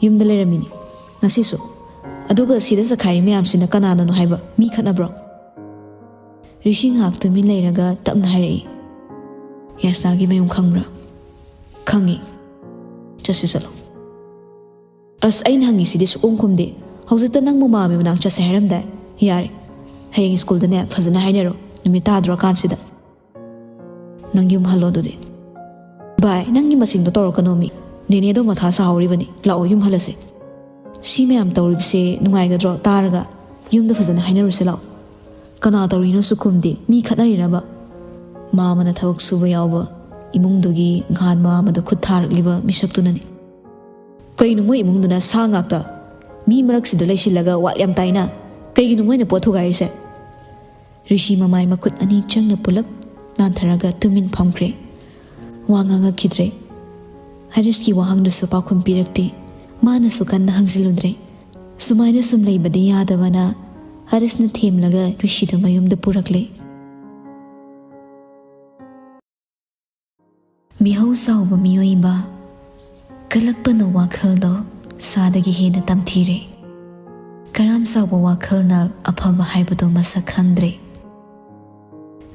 ꯌꯨꯝꯗ ꯂꯩꯔꯝꯃꯤꯅꯤ ꯉꯁꯤꯁꯨ꯫ ꯑꯗꯨꯒ ꯁꯤꯗ ꯆꯈꯥꯏꯔꯤ ꯃꯌꯥꯝꯁꯤꯅ ꯀꯅꯥꯅꯅꯣ ꯍꯥꯏꯕ? ꯃꯤ ꯈꯠꯅꯕ꯭ꯔꯣ?" ꯔꯤꯁꯤ ꯉꯥꯏꯍꯥꯛ ꯇꯨꯃꯤꯟ ꯂꯩꯔꯒ ꯇꯞꯅ ꯍꯥꯏꯔꯛꯏ꯫ "ꯌꯥꯏꯁꯅꯥꯒꯤ ꯃꯌꯨꯝ ꯈꯪꯕ꯭ꯔꯥ?" "ꯈꯪꯉꯤ꯫" "ꯆꯠꯁꯤ ꯆꯠꯂꯣ꯫" "ꯑꯁ, ꯑꯩꯅ ꯍꯪꯉꯤꯁꯤꯗꯤ ꯁꯨꯛꯈꯨꯝ ꯈꯨꯝꯗꯦ꯫ ꯍꯧꯖꯤꯛꯇ ꯅꯪꯕꯨ ꯃꯥꯝꯃꯩ ꯃꯅꯥꯛ ꯆꯠꯁꯦ ꯍꯥꯏꯔꯝꯗꯥꯏ? ꯌꯥꯔꯦ, ꯍꯌꯦꯡ ꯁ꯭ꯀꯨꯜꯗꯅꯦ ꯐꯖꯅ ꯍꯥꯏꯅꯔꯣ, ꯅꯨꯃꯤꯠ ꯇꯥꯗ꯭ꯔꯣꯀꯥꯟꯁꯤꯗ꯫" "ꯅꯪ ꯌꯨꯝ ꯍꯜꯂꯣ ꯑꯗꯨꯗꯤ꯫" "ꯚꯥꯏ, ꯅꯪꯒꯤ ꯃꯆꯤꯡꯗꯣ ꯇꯧꯔꯛꯀꯅꯣꯃꯤ꯫ ꯅꯦꯅꯦꯗꯣ ꯃꯊꯥ ꯁꯥꯍꯧꯔꯤꯕꯅꯤ꯫ ꯂꯥꯛꯑꯣ, ꯌꯨꯝ ꯍꯜꯂꯁꯦ꯫ ꯁꯤ ꯃꯌꯥꯝ ꯇꯧꯔꯤꯕꯁꯦ ꯅꯨꯡꯉꯥꯏꯒꯗ꯭ꯔꯣ ꯇꯥꯔꯒ? ꯌꯨꯝꯗ ꯐꯖꯅ ꯍꯥꯏꯅꯔꯨꯁꯦ ꯂꯥꯛꯑꯣ꯫" "ꯀꯅꯥ ꯇꯧꯔꯤꯅꯣꯁꯨ ꯈꯨꯝꯗꯦ, ꯃꯤ ꯈꯠꯅꯔꯤꯔꯕ?" "ꯃꯥꯝꯃꯅ ꯊꯕꯛ ꯁꯨꯕ ꯌꯥꯎꯕ ꯏꯃꯨꯡꯗꯨꯒꯤ ꯅꯍꯥꯟ ꯃꯥꯝꯃꯗ ꯈꯨꯠ ꯊꯥꯔꯛꯂꯤꯕ ꯃꯤꯁꯛꯇꯨꯅꯅꯤ꯫" "ꯀꯩꯅꯣ ꯃꯣꯏ ꯏꯃꯨꯡꯗꯨꯅ ꯁꯥ ꯉꯥꯛꯇ? ꯃꯤ ꯃꯔꯛꯁꯤꯗ ꯂꯩꯁꯤꯜꯂꯒ ꯋꯥꯠ ꯌꯥꯝ ꯇꯥꯏꯅ꯫ ꯀꯩꯒꯤꯅꯣ ꯃꯣꯏꯅ ꯄꯣꯠ ꯊꯨꯒꯥꯏꯔꯤꯁꯦ?" ꯔꯤꯁꯤ ꯃꯃꯥꯏ ꯃꯈꯨꯠ ꯑꯅꯤ ꯆꯪꯅ ꯄꯨꯂꯞ ꯅꯥꯟꯊꯔꯒ ꯇꯨꯃꯤꯟ ꯐꯝꯈ꯭ꯔꯦ꯫ ꯋꯥ ꯉꯥꯡꯉꯛꯈꯤꯗ꯭ꯔꯦ꯫ ꯍꯔꯤꯁꯀꯤ ꯋꯥꯍꯪꯗꯨꯁꯨ ꯄꯥꯎꯈꯨꯝ ꯄꯤꯔꯛꯇꯦ꯫ ꯃꯥꯅꯁꯨ ꯀꯟꯅ ꯍꯪꯖꯤꯜꯂꯨꯗ꯭ꯔꯦ꯫ ꯁꯨꯃꯥꯏꯅ ꯁꯨꯝ ꯂꯩꯕꯗꯤ ꯌꯥꯗꯕꯅ ꯍꯔꯤꯁꯅ ꯊꯦꯝꯂꯒ ꯔꯤꯁꯤꯗꯨ ꯃꯌꯨꯝꯗ ꯄꯨꯔꯛꯂꯦ꯫ ꯃꯤꯍꯧ ꯆꯥꯎꯕ ꯃꯤꯑꯣꯏꯕ, ꯀꯜꯂꯛꯄꯅ ꯋꯥꯈꯜꯗꯣ ꯁꯥꯗꯒꯤ ꯍꯦꯟꯅ ꯇꯝꯊꯤꯔꯦ꯫ ꯀꯔꯥꯝ ꯆꯥꯎꯕ ꯋꯥꯈꯜꯅ ꯑꯐꯕ ꯍꯥꯏꯕꯗꯣ ꯃꯁꯛ ꯈꯪꯗ꯭ꯔꯦ꯫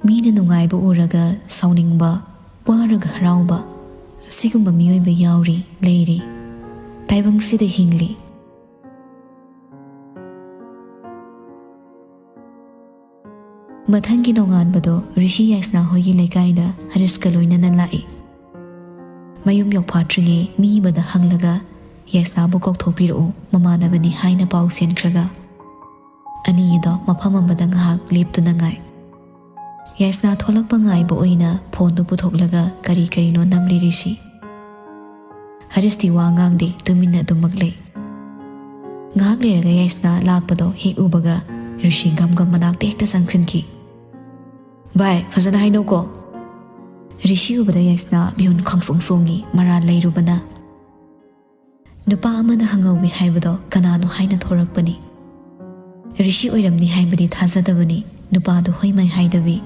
ꯃꯤꯅ ꯅꯨꯡꯉꯥꯏꯕ ꯎꯔꯒ ꯁꯥꯎꯅꯤꯡꯕ, ꯋꯥꯔꯒ ꯍꯔꯥꯎꯕ, ꯑꯁꯤꯒꯨꯝꯕ ꯃꯤꯑꯣꯏꯕ ꯌꯥꯎꯔꯤ, ꯂꯩꯔꯤ꯫ ꯇꯥꯏꯕꯪꯁꯤꯗ ꯍꯤꯡꯂꯤ꯫ ꯃꯊꯪꯒꯤ ꯅꯣꯡꯉꯥꯟꯕꯗꯣ ꯔꯤꯁꯤ ꯌꯥꯏꯁꯅꯥ ꯍꯣꯏꯒꯤ ꯂꯩꯀꯥꯏꯗ ꯍꯔꯤꯁꯀ ꯂꯣꯏꯅꯅ ꯂꯥꯛꯏ꯫ ꯃꯌꯨꯝ ꯌꯧꯐꯥꯠꯇ꯭ꯔꯤꯉꯩ ꯃꯤ ꯑꯃꯗ ꯍꯪꯂꯒ ꯌꯥꯏꯁꯅꯥꯕꯨ ꯀꯧꯊꯣꯛꯄꯤꯔꯛꯎ, ꯃꯃꯥꯟꯅꯕꯅꯤ ꯍꯥꯏꯅ ꯄꯥꯎ ꯆꯦꯟꯈ꯭ꯔꯒ ꯑꯅꯤ ꯑꯗꯣ ꯃꯐꯝ ꯑꯃꯗ ꯉꯥꯏꯍꯥꯛ ꯂꯦꯞꯇꯨꯅ ꯉꯥꯏ꯫ ꯌꯥꯏꯁꯅꯥ ꯊꯣꯛꯂꯛꯄ ꯉꯥꯏꯕ ꯑꯣꯏꯅ ꯐꯣꯟꯗꯨ ꯄꯨꯊꯣꯛꯂꯒ ꯀꯔꯤ ꯀꯔꯤꯅꯣ ꯅꯝꯂꯤ ꯔꯤꯁꯤ꯫ ꯍꯔꯤꯁꯇꯤ ꯋꯥ ꯉꯥꯡꯗꯦ, ꯇꯨꯃꯤꯟꯅ ꯑꯗꯨꯃꯛ ꯂꯩ꯫ ꯉꯥꯏꯍꯥꯛ ꯂꯩꯔꯒ ꯌꯥꯏꯁꯅꯥ ꯂꯥꯛꯄꯗꯣ ꯍꯦꯛ ꯎꯕꯒ ꯔꯤꯁꯤ ꯒꯝ ꯒꯝ ꯃꯅꯥꯛꯇ ꯍꯦꯛꯇ ꯆꯪꯁꯤꯟꯈꯤ꯫ "ꯚꯥꯏ, ꯐꯖꯅ ꯍꯥꯏꯅꯧꯀꯣ꯫" ꯔꯤꯁꯤ ꯎꯕꯗ ꯌꯥꯏꯁꯅꯥ ꯃꯤꯍꯨꯟ ꯈꯪꯁꯣꯡ ꯁꯣꯡꯉꯤ, ꯃꯔꯥꯜ ꯂꯩꯔꯨꯕꯅ꯫ ꯅꯨꯄꯥ ꯑꯃꯅ ꯍꯪꯍꯧꯋꯤ ꯍꯥꯏꯕꯗꯣ ꯀꯅꯥꯅꯣ ꯍꯥꯏꯅ ꯊꯣꯔꯛꯄꯅꯤ꯫ ꯔꯤꯁꯤ ꯑꯣꯏꯔꯝꯅꯤ ꯍꯥꯏꯕꯗꯤ ꯊꯥꯖꯗꯕꯅꯤ, ꯅꯨꯄꯥꯗꯨ ꯍꯣꯏꯃꯥꯏ ꯍꯥꯏꯗꯕꯤ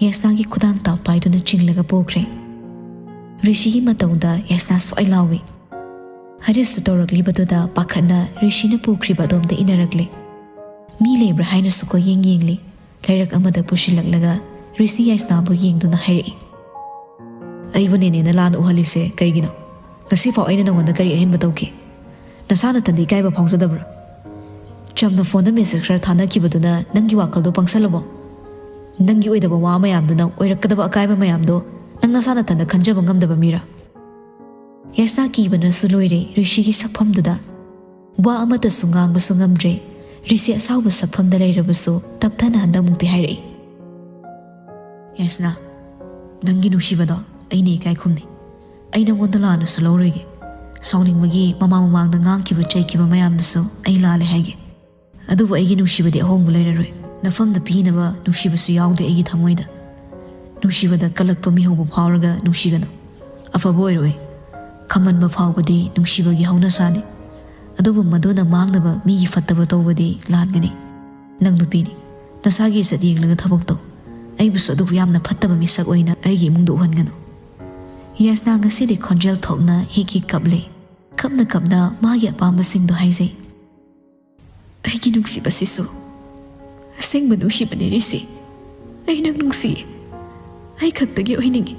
ꯌꯥꯏꯁꯅꯥꯒꯤ ꯈꯨꯗꯥꯡ ꯇꯥꯞ ꯄꯥꯏꯗꯨꯅ ꯆꯤꯡꯂꯒ ꯄꯨꯈ꯭ꯔꯦ꯫ ꯔꯤꯁꯤꯒꯤ ꯃꯇꯧꯗ ꯌꯥꯏꯁꯅꯥ ꯁ꯭ꯋꯥꯏ ꯂꯥꯎꯏ꯫ ꯍꯔꯤꯁꯁꯨ ꯇꯧꯔꯛꯂꯤꯕꯗꯨꯗ ꯄꯥꯈꯠꯅ ꯔꯤꯁꯤꯅ ꯄꯨꯈ꯭ꯔꯤꯕ ꯑꯗꯣꯝꯗ ꯏꯟꯅꯔꯛꯂꯦ꯫ ꯃꯤ ꯂꯩꯕ꯭ꯔꯥ ꯍꯥꯏꯅꯁꯨ ꯀꯣꯏꯌꯦꯡ ꯌꯦꯡꯂꯤ꯫ ꯂꯩꯔꯛ ꯑꯃꯗ ꯄꯨꯁꯤꯜꯂꯛꯂꯒ ꯔꯤꯁꯤ ꯌꯥꯏꯁꯅꯥꯕꯨ ꯌꯦꯡꯗꯨꯅ ꯍꯥꯏꯔꯛꯏ, "ꯑꯩꯕꯨ ꯅꯦꯅꯦꯅ ꯂꯥꯟꯅ ꯎꯍꯜꯂꯤꯁꯦ ꯀꯩꯒꯤꯅꯣ? ꯉꯁꯤꯐꯥꯎ ꯑꯩꯅ ꯅꯉꯣꯟꯗ ꯀꯔꯤ ꯑꯍꯦꯟꯕ ꯇꯧꯈꯤ? ꯅꯁꯥ ꯅꯊꯟꯗ ꯏꯀꯥꯏꯕ ꯐꯥꯎꯖꯗꯕ꯭ꯔꯥ? ꯆꯝꯅ ꯐꯣꯟꯗ ꯃꯦꯁꯦꯖ ꯈꯔ ꯊꯥꯅꯈꯤꯕꯗꯨꯅ ꯅꯪꯒꯤ ꯋꯥꯈꯜꯗꯣ ꯄꯪꯁꯜꯂꯕꯣ? ꯅꯪꯒꯤ ꯑꯣꯏꯗꯕ ꯋꯥ ꯃꯌꯥꯝꯗꯨꯅ ꯑꯣꯏꯔꯛꯀꯗꯕ ꯑꯀꯥꯏꯕ ꯃꯌꯥꯝꯗꯣ ꯅꯪ ꯅꯁꯥ ꯅꯊꯟꯗ ꯈꯟꯖꯕ ꯉꯝꯗꯕ ꯃꯤꯔꯥ?" ꯌꯥꯏꯁꯅꯥ ꯀꯤꯕꯅꯁꯨ ꯂꯣꯏꯔꯦ ꯔꯤꯁꯤꯒꯤ ꯁꯛꯐꯝꯗꯨꯗ꯫ ꯋꯥ ꯑꯃꯠꯇꯁꯨ ꯉꯥꯡꯕꯁꯨ ꯉꯝꯗ꯭ꯔꯦ꯫ ꯔꯤꯁꯤ ꯑꯁꯥꯎꯕ ꯁꯛꯐꯝꯗ ꯂꯩꯔꯕꯁꯨ ꯇꯞꯊꯅ ꯍꯟꯗꯛꯃꯨꯛꯇꯤ ꯍꯥꯏꯔꯛꯏ, "ꯌꯥꯏꯁꯅꯥ, ꯅꯪꯒꯤ ꯅꯨꯡꯁꯤꯕꯗꯣ ꯑꯩꯅ ꯏꯀꯥꯏ ꯈꯨꯝꯅꯩ꯫ ꯑꯩ ꯅꯪꯉꯣꯟꯗ ꯂꯥꯟꯅꯁꯨ ꯂꯧꯔꯣꯏꯒꯦ꯫ ꯁꯥꯎꯅꯤꯡꯕꯒꯤ ꯃꯃꯥ ꯃꯃꯥꯡꯗ ꯉꯥꯡꯈꯤꯕ ꯆꯩꯈꯤꯕ ꯃꯌꯥꯝꯗꯨꯁꯨ ꯑꯩ ꯂꯥꯜꯂꯦ ꯍꯥꯏꯒꯦ꯫ ꯑꯗꯨꯕꯨ ꯑꯩꯒꯤ ꯅꯨꯡꯁꯤꯕꯗꯤ ꯑꯍꯣꯡꯕ ꯂꯩꯔꯔꯣꯏ꯫ ꯅꯐꯝꯗ ꯄꯤꯅꯕ ꯅꯨꯡꯁꯤꯕꯁꯨ ꯌꯥꯎꯗꯦ ꯑꯩꯒꯤ ꯊꯃꯣꯏꯗ꯫ ꯅꯨꯡꯁꯤꯕꯗ ꯀꯜꯂꯛꯄ ꯃꯤꯍꯧꯕ ꯐꯥꯎꯔꯒ ꯅꯨꯡꯁꯤꯒꯅꯨ꯫ ꯑꯐꯕ ꯑꯣꯏꯔꯣꯏ꯫ ꯈꯝꯃꯟꯕ ꯐꯥꯎꯕꯗꯤ ꯅꯨꯡꯁꯤꯕꯒꯤ ꯍꯧꯅꯁꯥꯅꯤ꯫ ꯑꯗꯨꯕꯨ ꯃꯗꯨꯅ ꯃꯥꯡꯅꯕ ꯃꯤꯒꯤ ꯐꯠꯇꯕ ꯇꯧꯕꯗꯤ ꯂꯥꯟꯒꯅꯤ꯫ "ꯅꯪ ꯅꯨꯄꯤꯅꯤ, ꯅꯁꯥꯒꯤ ꯏꯖꯠ ꯌꯦꯡꯂꯒ ꯊꯕꯛ ꯇꯧ꯫ ꯑꯩꯕꯨꯁꯨ ꯑꯗꯨꯕꯨ ꯌꯥꯝꯅ ꯐꯠꯇꯕ ꯃꯤꯁꯛ ꯑꯣꯏꯅ ꯑꯩꯒꯤ ꯏꯃꯨꯡꯗ ꯎꯍꯟꯒꯅꯨ"꯫ ꯌꯥꯏꯁꯅꯥ ꯉꯁꯤꯗꯤ ꯈꯣꯟꯖꯦꯜ ꯊꯣꯛꯅ ꯍꯤꯛ ꯍꯤꯛ ꯀꯞꯂꯦ꯫ ꯀꯞꯅ ꯀꯞꯅ ꯃꯥꯒꯤ ꯑꯄꯥꯝꯕꯁꯤꯡꯗꯣ ꯍꯥꯏꯖꯩ꯫ "ꯑꯩꯒꯤ ꯅꯨꯡꯁꯤꯕꯁꯤꯁꯨ ꯑꯁꯦꯡꯕ ꯅꯨꯡꯁꯤꯕꯅꯤ ꯔꯤꯁꯤ꯫ ꯑꯩ ꯅꯪ ꯅꯨꯡꯁꯤꯌꯦ꯫ ꯑꯩ ꯈꯛꯇꯒꯤ ꯑꯣꯏꯅꯤꯡꯉꯤ꯫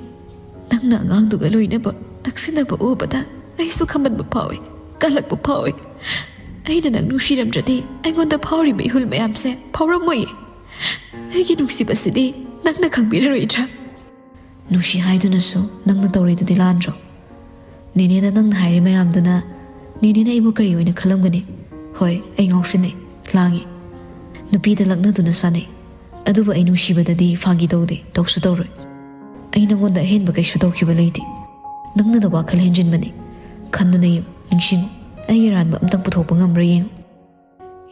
ꯅꯪꯅ ꯑꯉꯥꯡꯗꯨꯒ ꯂꯣꯏꯅꯕ ꯅꯛꯁꯤꯟꯅꯕ ꯎꯕꯗ ꯑꯩꯁꯨ ꯈꯝꯕꯟꯕ ꯐꯥꯎꯏ, ꯀꯜꯂꯛꯄ ꯐꯥꯎꯏ꯫ ꯑꯩꯅ ꯅꯪ ꯅꯨꯡꯁꯤꯔꯝꯗ꯭ꯔꯗꯤ ꯑꯩꯉꯣꯟꯗ ꯐꯥꯎꯔꯤꯕ ꯏꯍꯨꯜ ꯃꯌꯥꯝꯁꯦ ꯐꯥꯎꯔꯝꯃꯣꯏꯌꯦ꯫ ꯑꯩꯒꯤ ꯅꯨꯡꯁꯤꯕꯁꯤꯗꯤ ꯅꯪꯅ ꯈꯪꯕꯤꯔꯔꯣꯏꯗ꯭ꯔꯥ?" "ꯅꯨꯡꯁꯤ ꯍꯥꯏꯗꯨꯅꯁꯨ ꯅꯪꯅ ꯇꯧꯔꯤꯗꯨꯗꯤ ꯂꯥꯟꯗ꯭ꯔꯣ? ꯅꯦꯅꯦꯗ ꯅꯪꯅ ꯍꯥꯏꯔꯤ ꯃꯌꯥꯝꯗꯨꯅ ꯅꯦꯅꯦꯅ ꯑꯩꯕꯨ ꯀꯔꯤ ꯑꯣꯏꯅ ꯈꯜꯂꯝꯒꯅꯤ? ꯍꯣꯏ, ꯑꯩ ꯉꯥꯎꯁꯤꯟꯅꯩ, ꯂꯥꯡꯉꯤ, ꯅꯨꯄꯤꯗ ꯂꯛꯅꯗꯨꯅ ꯁꯥꯟꯅꯩ, ꯑꯗꯨꯕꯨ ꯑꯩ ꯅꯨꯡꯁꯤꯕꯗꯗꯤ ꯐꯥꯒꯤ ꯇꯧꯗꯦ, ꯇꯧꯁꯨ ꯇꯧꯔꯣꯏ꯫ ꯑꯩ ꯅꯉꯣꯟꯗ ꯑꯍꯦꯟꯕ ꯀꯩꯁꯨ ꯇꯧꯈꯤꯕ ꯂꯩꯇꯦ꯫ ꯅꯪꯅ ꯅꯋꯥꯈꯜ ꯍꯦꯟꯖꯤꯟꯕꯅꯤ꯫ ꯈꯟꯗꯨꯅ ꯌꯦꯡꯉꯨ, ꯅꯤꯡꯁꯤꯡꯉꯨ, ꯑꯩ ꯑꯔꯥꯟꯕ ꯑꯝꯇꯪ ꯄꯨꯊꯣꯛꯄ ꯉꯝꯕ꯭ꯔꯥ ꯌꯦꯡꯉꯨ"꯫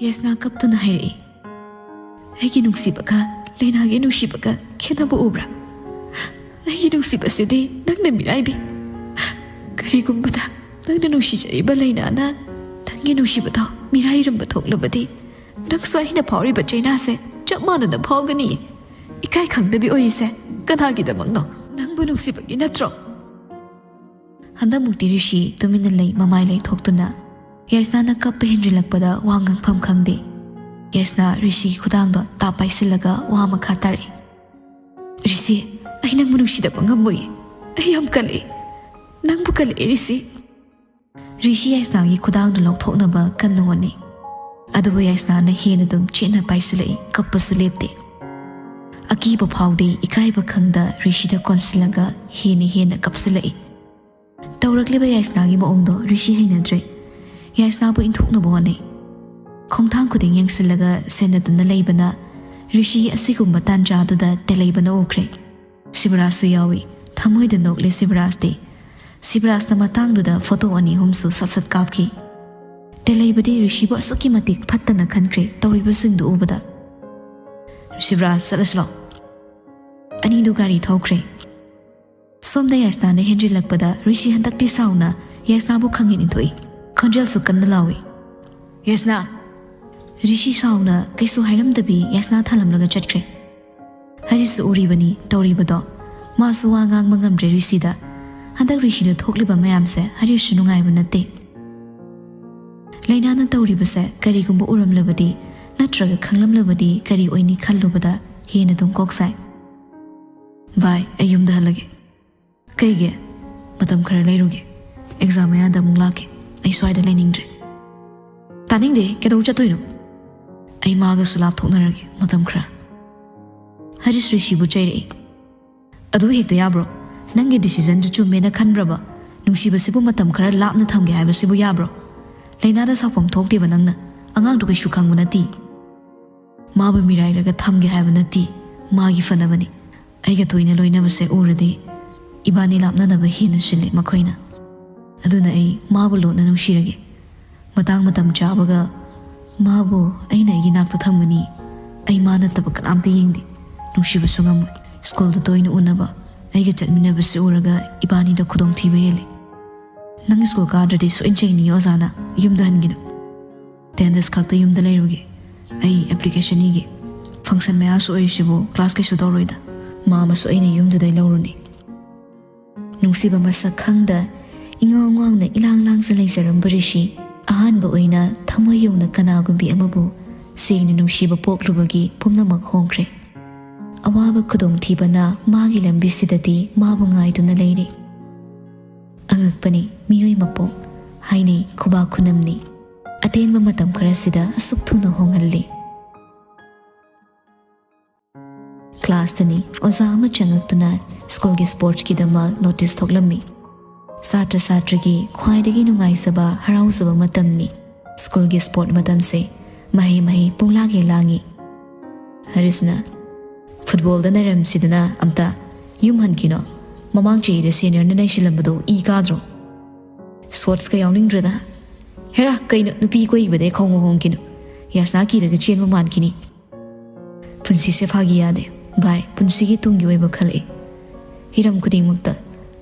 ꯌꯥꯏꯁꯅꯥ ꯀꯞꯇꯨꯅ ꯍꯥꯏꯔꯛꯏ꯫ "ꯑꯩꯒꯤ ꯅꯨꯡꯁꯤꯕꯒ ꯂꯩꯅꯥꯒꯤ ꯅꯨꯡꯁꯤꯕꯒ ꯈꯦꯠꯅꯕ ꯎꯕ꯭ꯔꯥ? ꯑꯩꯒꯤ ꯅꯨꯡꯁꯤꯕꯁꯤꯗꯤ ꯅꯪꯅ ꯃꯤꯔꯥꯏꯕꯤ꯫ ꯀꯔꯤꯒꯨꯝꯕꯗ ꯅꯪꯅ ꯅꯨꯡꯁꯤꯖꯔꯤꯕ ꯂꯩꯅꯥꯅ ꯅꯪꯒꯤ ꯅꯨꯡꯁꯤꯕꯗꯣ ꯃꯤꯔꯥꯏꯔꯝꯕ ꯊꯣꯛꯂꯕꯗꯤ, ꯅꯪꯁꯨ ꯑꯩꯅ ꯐꯥꯎꯔꯤꯕ ꯆꯩꯅꯥꯁꯦ ꯆꯞ ꯃꯥꯟꯅꯅ ꯐꯥꯎꯒꯅꯤ꯫ ꯏꯀꯥꯏ ꯈꯪꯗꯕꯤ ꯑꯣꯏꯔꯤꯁꯦ ꯀꯅꯥꯒꯤꯗꯃꯛꯅꯣ? ꯅꯪꯕꯨ ꯅꯨꯡꯁꯤꯕꯒꯤ ꯅꯠꯇ꯭ꯔꯣ?" ꯍꯟꯗꯛꯃꯨꯛꯇꯤ ꯔꯤꯁꯤ ꯇꯨꯃꯤꯟꯅ ꯂꯩ, ꯃꯃꯥꯏ ꯂꯩꯊꯣꯛꯇꯨꯅ꯫ ꯌꯥꯏꯁꯅꯥꯅ ꯀꯞꯄ ꯍꯦꯟꯖꯤꯜꯂꯛꯄꯗ ꯋꯥ ꯉꯥꯡꯐꯝ ꯈꯪꯗꯦ꯫ ꯌꯥꯏꯁꯅꯥ ꯔꯤꯁꯤꯒꯤ ꯈꯨꯗꯥꯡꯗꯣ ꯇꯥꯞ ꯄꯥꯏꯁꯤꯜꯂꯒ ꯋꯥ ꯃꯈꯥ ꯇꯥꯔꯛꯏ꯫ "ꯔꯤꯁꯤ, ꯑꯩ ꯅꯪꯕꯨ ꯅꯨꯡꯁꯤꯗꯕ ꯉꯝꯃꯣꯏꯌꯦ꯫ ꯑꯩ ꯌꯥꯝ ꯀꯜꯂꯛꯑꯦ꯫ ꯅꯪꯕꯨ ꯀꯜꯂꯛꯑꯦ ꯔꯤꯁꯤ"꯫ ꯔꯤꯁꯤ ꯌꯥꯏꯁꯅꯥꯒꯤ ꯈꯨꯗꯥꯡꯗꯨ ꯂꯧꯊꯣꯛꯅꯕ ꯀꯟꯅ ꯍꯣꯠꯅꯩ꯫ ꯑꯗꯨꯕꯨ ꯌꯥꯏꯁꯅꯥꯅ ꯍꯦꯟꯅ ꯑꯗꯨꯝ ꯆꯦꯠꯅ ꯄꯥꯏꯁꯤꯜꯂꯛꯏ, ꯀꯞꯄꯁꯨ ꯂꯦꯞꯇꯦ꯫ ꯑꯀꯤꯕ ꯐꯥꯎꯗꯦ, ꯏꯀꯥꯏꯕ ꯈꯪꯗ ꯔꯤꯁꯤꯗ ꯀꯣꯟꯁꯤꯜꯂꯒ ꯍꯦꯟꯅ ꯍꯦꯟꯅ ꯀꯞꯁꯤꯜꯂꯛꯏ꯫ ꯇꯧꯔꯛꯂꯤꯕ ꯌꯥꯏꯁꯅꯥꯒꯤ ꯃꯑꯣꯡꯗꯣ ꯔꯤꯁꯤ ꯍꯩꯅꯗ꯭ꯔꯦ꯫ ꯌꯥꯏꯁꯅꯥꯕꯨ ꯏꯟꯊꯣꯛꯅꯕ ꯍꯣꯠꯅꯩ꯫ ꯈꯣꯡꯊꯥꯡ ꯈꯨꯗꯤꯡ ꯌꯦꯡꯁꯤꯜꯂꯒ ꯁꯦꯟꯅꯗꯨꯅ ꯂꯩꯕꯅ ꯔꯤꯁꯤ ꯑꯁꯤꯒꯨꯝꯕ ꯇꯥꯟꯖꯥꯗꯨꯗ ꯇꯦꯜꯂꯩꯕꯅ ꯎꯈ꯭ꯔꯦ꯫ ꯁꯤꯕꯔꯥꯖꯁꯨ ꯌꯥꯎꯏ꯫ ꯊꯃꯣꯏꯗ ꯅꯣꯛꯂꯦ ꯁꯤꯕꯔꯥꯖꯇꯤ꯫ ꯁꯤꯕꯔꯥꯖꯅ ꯃꯇꯥꯡꯗꯨꯗ ꯐꯣꯇꯣ ꯑꯅꯤ ꯑꯍꯨꯝꯁꯨ ꯁꯠ ꯁꯠ ꯀꯥꯞꯈꯤ꯫ ꯇꯦꯜꯂꯩꯕꯗꯤ ꯔꯤꯁꯤꯕꯨ ꯑꯁꯨꯛꯀꯤ ꯃꯇꯤꯛ ꯐꯠꯇꯅ ꯈꯟꯈ꯭ꯔꯦ ꯇꯧꯔꯤꯕꯁꯤꯡꯗꯨ ꯎꯕꯗ꯫ "ꯁꯤꯕꯔꯥꯖ, ꯆꯠꯂꯁꯤ ꯂꯥꯎ"꯫ ꯑꯅꯤꯗꯨ ꯒꯥꯔꯤ ꯊꯧꯈ꯭ꯔꯦ꯫ ꯁꯣꯝꯗ ꯌꯥꯏꯁꯅꯥꯅ ꯍꯦꯟꯖꯤꯜꯂꯛꯄꯗ ꯔꯤꯁꯤ ꯍꯟꯗꯛꯇꯤ ꯁꯥꯎꯅ ꯌꯥꯏꯁꯅꯥꯕꯨ ꯈꯪꯍꯦꯟ ꯏꯟꯊꯣꯛꯏ꯫ ꯈꯣꯟꯖꯦꯜꯁꯨ ꯀꯟꯅ ꯂꯥꯎꯏ꯫ "ꯌꯥꯏꯁꯅꯥ!" ꯔꯤꯁꯤ ꯁꯥꯎꯅ ꯀꯩꯁꯨ ꯍꯥꯏꯔꯝꯗꯕꯤ ꯌꯥꯁꯅꯥ ꯊꯥꯂꯝꯂꯒ ꯆꯠꯈ꯭ꯔꯦ꯫ ꯍꯔꯤꯁꯁꯨ ꯎꯔꯤꯕꯅꯤ ꯇꯧꯔꯤꯕꯗꯣ꯫ ꯃꯥꯁꯨ ꯋꯥ ꯉꯥꯡꯕ ꯉꯝꯗ꯭ꯔꯦ ꯔꯤꯁꯤꯗ꯫ ꯍꯟꯗꯛ ꯔꯤꯁꯤꯗ ꯊꯣꯛꯂꯤꯕ ꯃꯌꯥꯝꯁꯦ ꯍꯔꯤꯁꯁꯨ ꯅꯨꯡꯉꯥꯏꯕ ꯅꯠꯇꯦ꯫ ꯂꯩꯅꯥꯅ ꯇꯧꯔꯤꯕꯁꯦ ꯀꯔꯤꯒꯨꯝꯕ ꯎꯔꯝꯂꯕꯗꯤ ꯅꯠꯇ꯭ꯔꯒ ꯈꯪꯂꯝꯂꯕꯗꯤ ꯀꯔꯤ ꯑꯣꯏꯅꯤ ꯈꯜꯂꯨꯕꯗ ꯍꯦꯟꯅ ꯑꯗꯨꯝ ꯀꯣꯛ ꯁꯥꯏ꯫ ꯚꯥꯏ, ꯑꯩ ꯌꯨꯝꯗ ꯍꯜꯂꯒꯦ꯫ ꯀꯩꯒꯤ? ꯃꯇꯝ ꯈꯔ ꯂꯩꯔꯨꯒꯦ꯫ ꯑꯦꯛꯖꯥꯝ ꯃꯌꯥꯗ ꯑꯃꯨꯛ ꯂꯥꯛꯀꯦ꯫ ꯑꯩ ꯁ꯭ꯋꯥꯏꯗ ꯂꯩꯅꯤꯡꯗ꯭ꯔꯦ꯫ ꯇꯥꯅꯤꯡꯗꯦ, ꯀꯩꯗꯧ ꯆꯠꯇꯣꯏꯅꯣ? ꯑꯩ ꯃꯥꯒꯁꯨ ꯂꯥꯞꯊꯣꯛꯅꯔꯒꯦ ꯃꯇꯝ ꯈꯔ꯫ ꯍꯔꯤꯁ ꯔꯤꯁꯤꯕꯨ ꯆꯩꯔꯛꯏ꯫ ꯑꯗꯨ ꯍꯦꯛꯇ ꯌꯥꯕ꯭ꯔꯣ? ꯅꯪꯒꯤ ꯗꯤꯁꯤꯖꯟꯗꯨ ꯆꯨꯝꯃꯦꯅ ꯈꯟꯕ꯭ꯔꯕ? ꯅꯨꯡꯁꯤꯕꯁꯤꯕꯨ ꯃꯇꯝ ꯈꯔ ꯂꯥꯞꯅ ꯊꯝꯒꯦ ꯍꯥꯏꯕꯁꯤꯕꯨ ꯌꯥꯕ꯭ꯔꯣ? ꯂꯩꯅꯥꯗ ꯁꯥꯎꯐꯝ ꯊꯣꯛꯇꯦꯕ ꯅꯪꯅ꯫ ꯑꯉꯥꯡꯗꯨ ꯀꯩꯁꯨ ꯈꯪꯕ ꯅꯠꯇꯦ꯫ ꯃꯥꯕꯨ ꯃꯤꯔꯥꯏꯔꯒ ꯊꯝꯒꯦ ꯍꯥꯏꯕ ꯅꯠꯇꯦ꯫ ꯃꯥꯒꯤ ꯐꯅꯕꯅꯤ꯫ ꯑꯩꯒ ꯇꯣꯏꯅ ꯂꯣꯏꯅꯕꯁꯦ ꯎꯔꯗꯤ ꯏꯕꯥꯅꯤ ꯂꯥꯞꯅꯅꯕ ꯍꯦꯟꯅ ꯁꯤꯜꯂꯦ ꯃꯈꯣꯏꯅ꯫ ꯑꯗꯨꯅ ꯑꯩ ꯃꯥꯕꯨ ꯂꯣꯟꯅ ꯅꯨꯡꯁꯤꯔꯒꯦ꯫ ꯃꯇꯥꯡ ꯃꯇꯝ ꯆꯥꯕꯒ ꯃꯥꯕꯨ ꯑꯩꯅ ꯑꯩꯒꯤ ꯅꯥꯛꯇ ꯊꯝꯒꯅꯤ꯫ ꯑꯩ ꯃꯥ ꯅꯠꯇꯕ ꯀꯅꯥꯝꯇ ꯌꯦꯡꯗꯦ꯫ ꯅꯨꯡꯁꯤꯕꯁꯨ ꯉꯝꯃꯣꯏ꯫ ꯁ꯭ꯀꯨꯜꯗ ꯇꯣꯏꯅ ꯎꯅꯕ, ꯑꯩꯒ ꯆꯠꯃꯤꯟꯅꯕꯁꯦ ꯎꯔꯒ ꯏꯕꯥꯅꯤꯗ ꯈꯨꯗꯣꯡꯊꯤꯕ ꯍꯦꯜꯂꯦ꯫ ꯅꯪ ꯁ꯭ꯀꯨꯜ ꯀꯥꯗ꯭ꯔꯗꯤ ꯁꯣꯏꯅ ꯆꯩꯅꯤ ꯑꯣꯖꯥꯅ꯫ ꯌꯨꯝꯗ ꯍꯟꯒꯅꯨ꯫ ꯑꯦꯇꯦꯟꯗꯦꯟꯁ ꯈꯛꯇ ꯌꯨꯝꯗ ꯂꯩꯔꯨꯒꯦ꯫ ꯑꯩ ꯑꯦꯄ꯭ꯂꯤꯀꯦꯁꯟ ꯏꯒꯦ꯫ ꯐꯪꯁꯟ ꯃꯌꯥꯁꯨ ꯑꯣꯏꯔꯤꯁꯤꯕꯨ ꯀ꯭ꯂꯥꯁ ꯀꯩꯁꯨ ꯇꯧꯔꯣꯏꯗ꯫ ꯃꯥ ꯑꯃꯁꯨ ꯑꯩꯅ ꯌꯨꯝꯗꯨꯗꯩ ꯂꯧꯔꯨꯅꯤ꯫ ꯅꯨꯡꯁꯤꯕ ꯃꯁꯛ ꯈꯪꯗ ꯏꯉꯥꯎ ꯉꯥꯎꯅ ꯏꯂꯥꯡ ꯂꯥꯡꯖ ꯂꯩꯖꯔꯝꯕ ꯔꯤꯁꯤ ꯑꯍꯥꯟꯕ ꯑꯣꯏꯅ ꯊꯃꯣꯏ ꯌꯧꯅ ꯀꯅꯥꯒꯨꯝꯕꯤ ꯑꯃꯕꯨ ꯁꯦꯡꯅ ꯅꯨꯡꯁꯤꯕ ꯄꯣꯛꯂꯨꯕꯒꯤ ꯄꯨꯝꯅꯃꯛ ꯍꯣꯡꯈ꯭ꯔꯦ꯫ ꯑꯋꯥꯕ ꯈꯨꯗꯣꯡꯊꯤꯕꯅ ꯃꯥꯒꯤ ꯂꯝꯕꯤꯁꯤꯗꯗꯤ ꯃꯥꯕꯨ ꯉꯥꯏꯗꯨꯅ ꯂꯩꯔꯤ꯫ ꯑꯉꯛꯄꯅꯤ ꯃꯤꯑꯣꯏ ꯃꯄꯣꯛ ꯍꯥꯏꯅꯩ ꯈꯨꯕꯥꯛ ꯈꯨꯅꯝꯅꯤ꯫ ꯑꯇꯦꯟꯕ ꯃꯇꯝ ꯈꯔꯁꯤꯗ ꯑꯁꯨꯛ ꯊꯨꯅ ꯍꯣꯡꯍꯜꯂꯤ꯫ ꯀ꯭ꯂꯥꯁꯇꯅꯤ ꯑꯣꯖꯥ ꯑꯃ ꯆꯪꯉꯛꯇꯨꯅ ꯁ꯭ꯀꯨꯜꯒꯤ ꯁ꯭ꯄꯣꯔꯠꯁꯀꯤꯗꯃꯛ ꯅꯣꯇꯤꯁ ꯊꯣꯛꯂꯝꯃꯤ꯫ ꯁꯥꯇ꯭ꯔ ꯁꯥꯇ꯭ꯔꯒꯤ ꯈ꯭ꯋꯥꯏꯗꯒꯤ ꯅꯨꯡꯉꯥꯏꯖꯕ ꯍꯔꯥꯎꯖꯕ ꯃꯇꯝꯅꯤ ꯁ꯭ꯀꯨꯜꯒꯤ ꯁ꯭ꯄꯣꯔꯠ ꯃꯇꯝꯁꯦ꯫ ꯃꯍꯩ ꯃꯍꯩ ꯄꯨꯡꯂꯥꯡ ꯍꯦꯛ ꯂꯥꯡꯉꯤ꯫ ꯍꯔꯤꯁꯅ, "ꯐꯨꯠꯕꯣꯜꯗ ꯅꯩꯔꯝꯁꯤꯗꯅ ꯑꯝꯇ ꯌꯨꯝ ꯍꯟꯈꯤꯅꯣ꯫ ꯃꯃꯥꯡ ꯆꯍꯤꯗ ꯁꯦꯅꯤꯌꯔꯅ ꯅꯩꯁꯤꯜꯂꯝꯕꯗꯣ ꯏ ꯀꯥꯗ꯭ꯔꯣ? ꯁ꯭ꯄꯣꯔꯠꯁꯀ ꯌꯥꯎꯅꯤꯡꯗ꯭ꯔꯦꯗ꯫ ꯍꯦꯔꯥ, ꯀꯩꯅꯣ ꯅꯨꯄꯤ ꯀꯣꯏꯕꯗꯩ ꯈꯣꯡꯉꯨ ꯍꯣꯡꯈꯤꯅꯣ꯫ ꯌꯥꯁꯅꯥ ꯀꯤꯔꯒ ꯆꯦꯟꯕ ꯃꯥꯟꯈꯤꯅꯤ꯫ ꯄꯨꯟꯁꯤꯁꯦ ꯐꯥꯒꯤ ꯌꯥꯗꯦ꯫ ꯚꯥꯏ, ꯄꯨꯟꯁꯤꯒꯤ ꯇꯨꯡꯒꯤ ꯑꯣꯏꯕ ꯈꯜꯂꯛꯏ꯫ ꯍꯤꯔꯝ ꯈꯨꯗꯤꯡꯃꯛꯇ꯫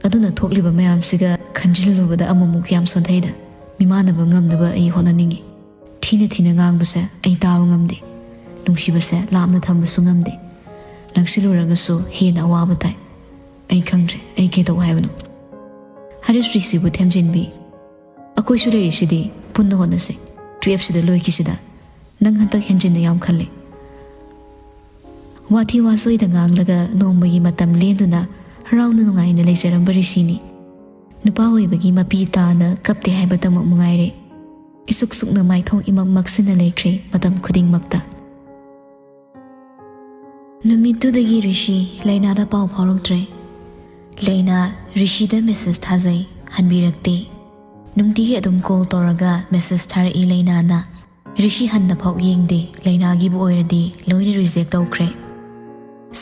ꯑꯗꯨꯅ ꯊꯣꯛꯂꯤꯕ ꯃꯌꯥꯝꯁꯤꯒ ꯈꯟꯖꯤꯜꯂꯨꯕꯗ ꯑꯃꯨꯛꯃꯨꯛ ꯌꯥꯝ ꯁꯣꯟꯊꯩꯗ꯫ ꯃꯤꯃꯥꯟꯅꯕ ꯉꯝꯅꯕ ꯑꯩ ꯍꯣꯠꯅꯅꯤꯡꯏ"꯫ ꯊꯤꯅ ꯊꯤꯅ ꯉꯥꯡꯕꯁꯦ ꯑꯩ ꯇꯥꯕ ꯉꯝꯗꯦ꯫ ꯅꯨꯡꯁꯤꯕꯁꯦ ꯂꯥꯞꯅ ꯊꯝꯕꯁꯨ ꯉꯝꯗꯦ꯫ ꯅꯛꯁꯤꯜꯂꯨꯔꯒꯁꯨ ꯍꯦꯟꯅ ꯑꯋꯥꯕ ꯇꯥꯏ꯫ ꯑꯩ ꯈꯪꯗ꯭ꯔꯦ, ꯑꯩ ꯀꯩꯗꯧ ꯍꯥꯏꯕꯅꯣ꯫ ꯍꯔꯤꯁ ꯔꯤꯁꯤꯕꯨ ꯊꯦꯝꯖꯤꯟꯕꯤ꯫ ꯑꯩꯈꯣꯏꯁꯨ ꯂꯩꯔꯤꯁꯤꯗꯤ ꯄꯨꯟꯅ ꯍꯣꯠꯅꯁꯦ꯫ ꯇꯨꯌꯦꯜꯞꯁꯤꯗ ꯂꯣꯏꯈꯤꯁꯤꯗ꯫ ꯅꯪ ꯍꯟꯗꯛ ꯍꯦꯟꯖꯤꯟꯅ ꯌꯥꯝ ꯈꯜꯂꯦ꯫ ꯋꯥꯊꯤ ꯋꯥꯆꯣꯏꯗ ꯉꯥꯡꯂꯒ ꯅꯣꯡꯃꯒꯤ ꯃꯇꯝ ꯂꯦꯟꯗꯨꯅ ꯍꯔꯥꯎꯅ ꯅꯨꯡꯉꯥꯏꯅ ꯂꯩꯖꯔꯝꯕ ꯔꯤꯁꯤꯅꯤ꯫ ꯅꯨꯄꯥ ꯑꯣꯏꯕꯒꯤ ꯃꯄꯤ ꯇꯥꯅ ꯀꯞꯇꯦ ꯍꯥꯏꯕꯇꯃꯛ ꯃꯉꯥꯏꯔꯦ꯫ ꯏꯁꯨꯛ ꯁꯨꯛꯅ ꯃꯥꯏꯊꯣꯡ ꯏꯃꯛ ꯃꯛꯁꯤꯟꯅ ꯂꯩꯈ꯭ꯔꯦ ꯃꯇꯝ ꯈꯨꯗꯤꯡꯃꯛꯇ꯫ ꯅꯨꯃꯤꯠꯇꯨꯗꯒꯤ ꯔꯤꯁꯤ ꯂꯩꯅꯥꯗ ꯄꯥꯎ ꯐꯥꯎꯔꯛꯇ꯭ꯔꯦ꯫ ꯂꯩꯅꯥ ꯔꯤꯁꯤꯗ ꯃꯦꯁꯦꯖ ꯊꯥꯖꯩ, ꯍꯟꯕꯤꯔꯛꯇꯦ꯫ ꯅꯨꯡꯇꯤꯒꯤ ꯑꯗꯨꯝ ꯀꯣꯜ ꯇꯧꯔꯒ ꯃꯦꯁꯦꯖ ꯊꯥꯔꯛꯏ ꯂꯩꯅꯥꯅ꯫ ꯔꯤꯁꯤ ꯍꯟꯅ ꯐꯥꯎ ꯌꯦꯡꯗꯦ, ꯂꯩꯅꯥꯒꯤꯕꯨ ꯑꯣꯏꯔꯗꯤ ꯂꯣꯏꯅ ꯔꯤꯖꯦꯛ ꯇꯧꯈ꯭ꯔꯦ꯫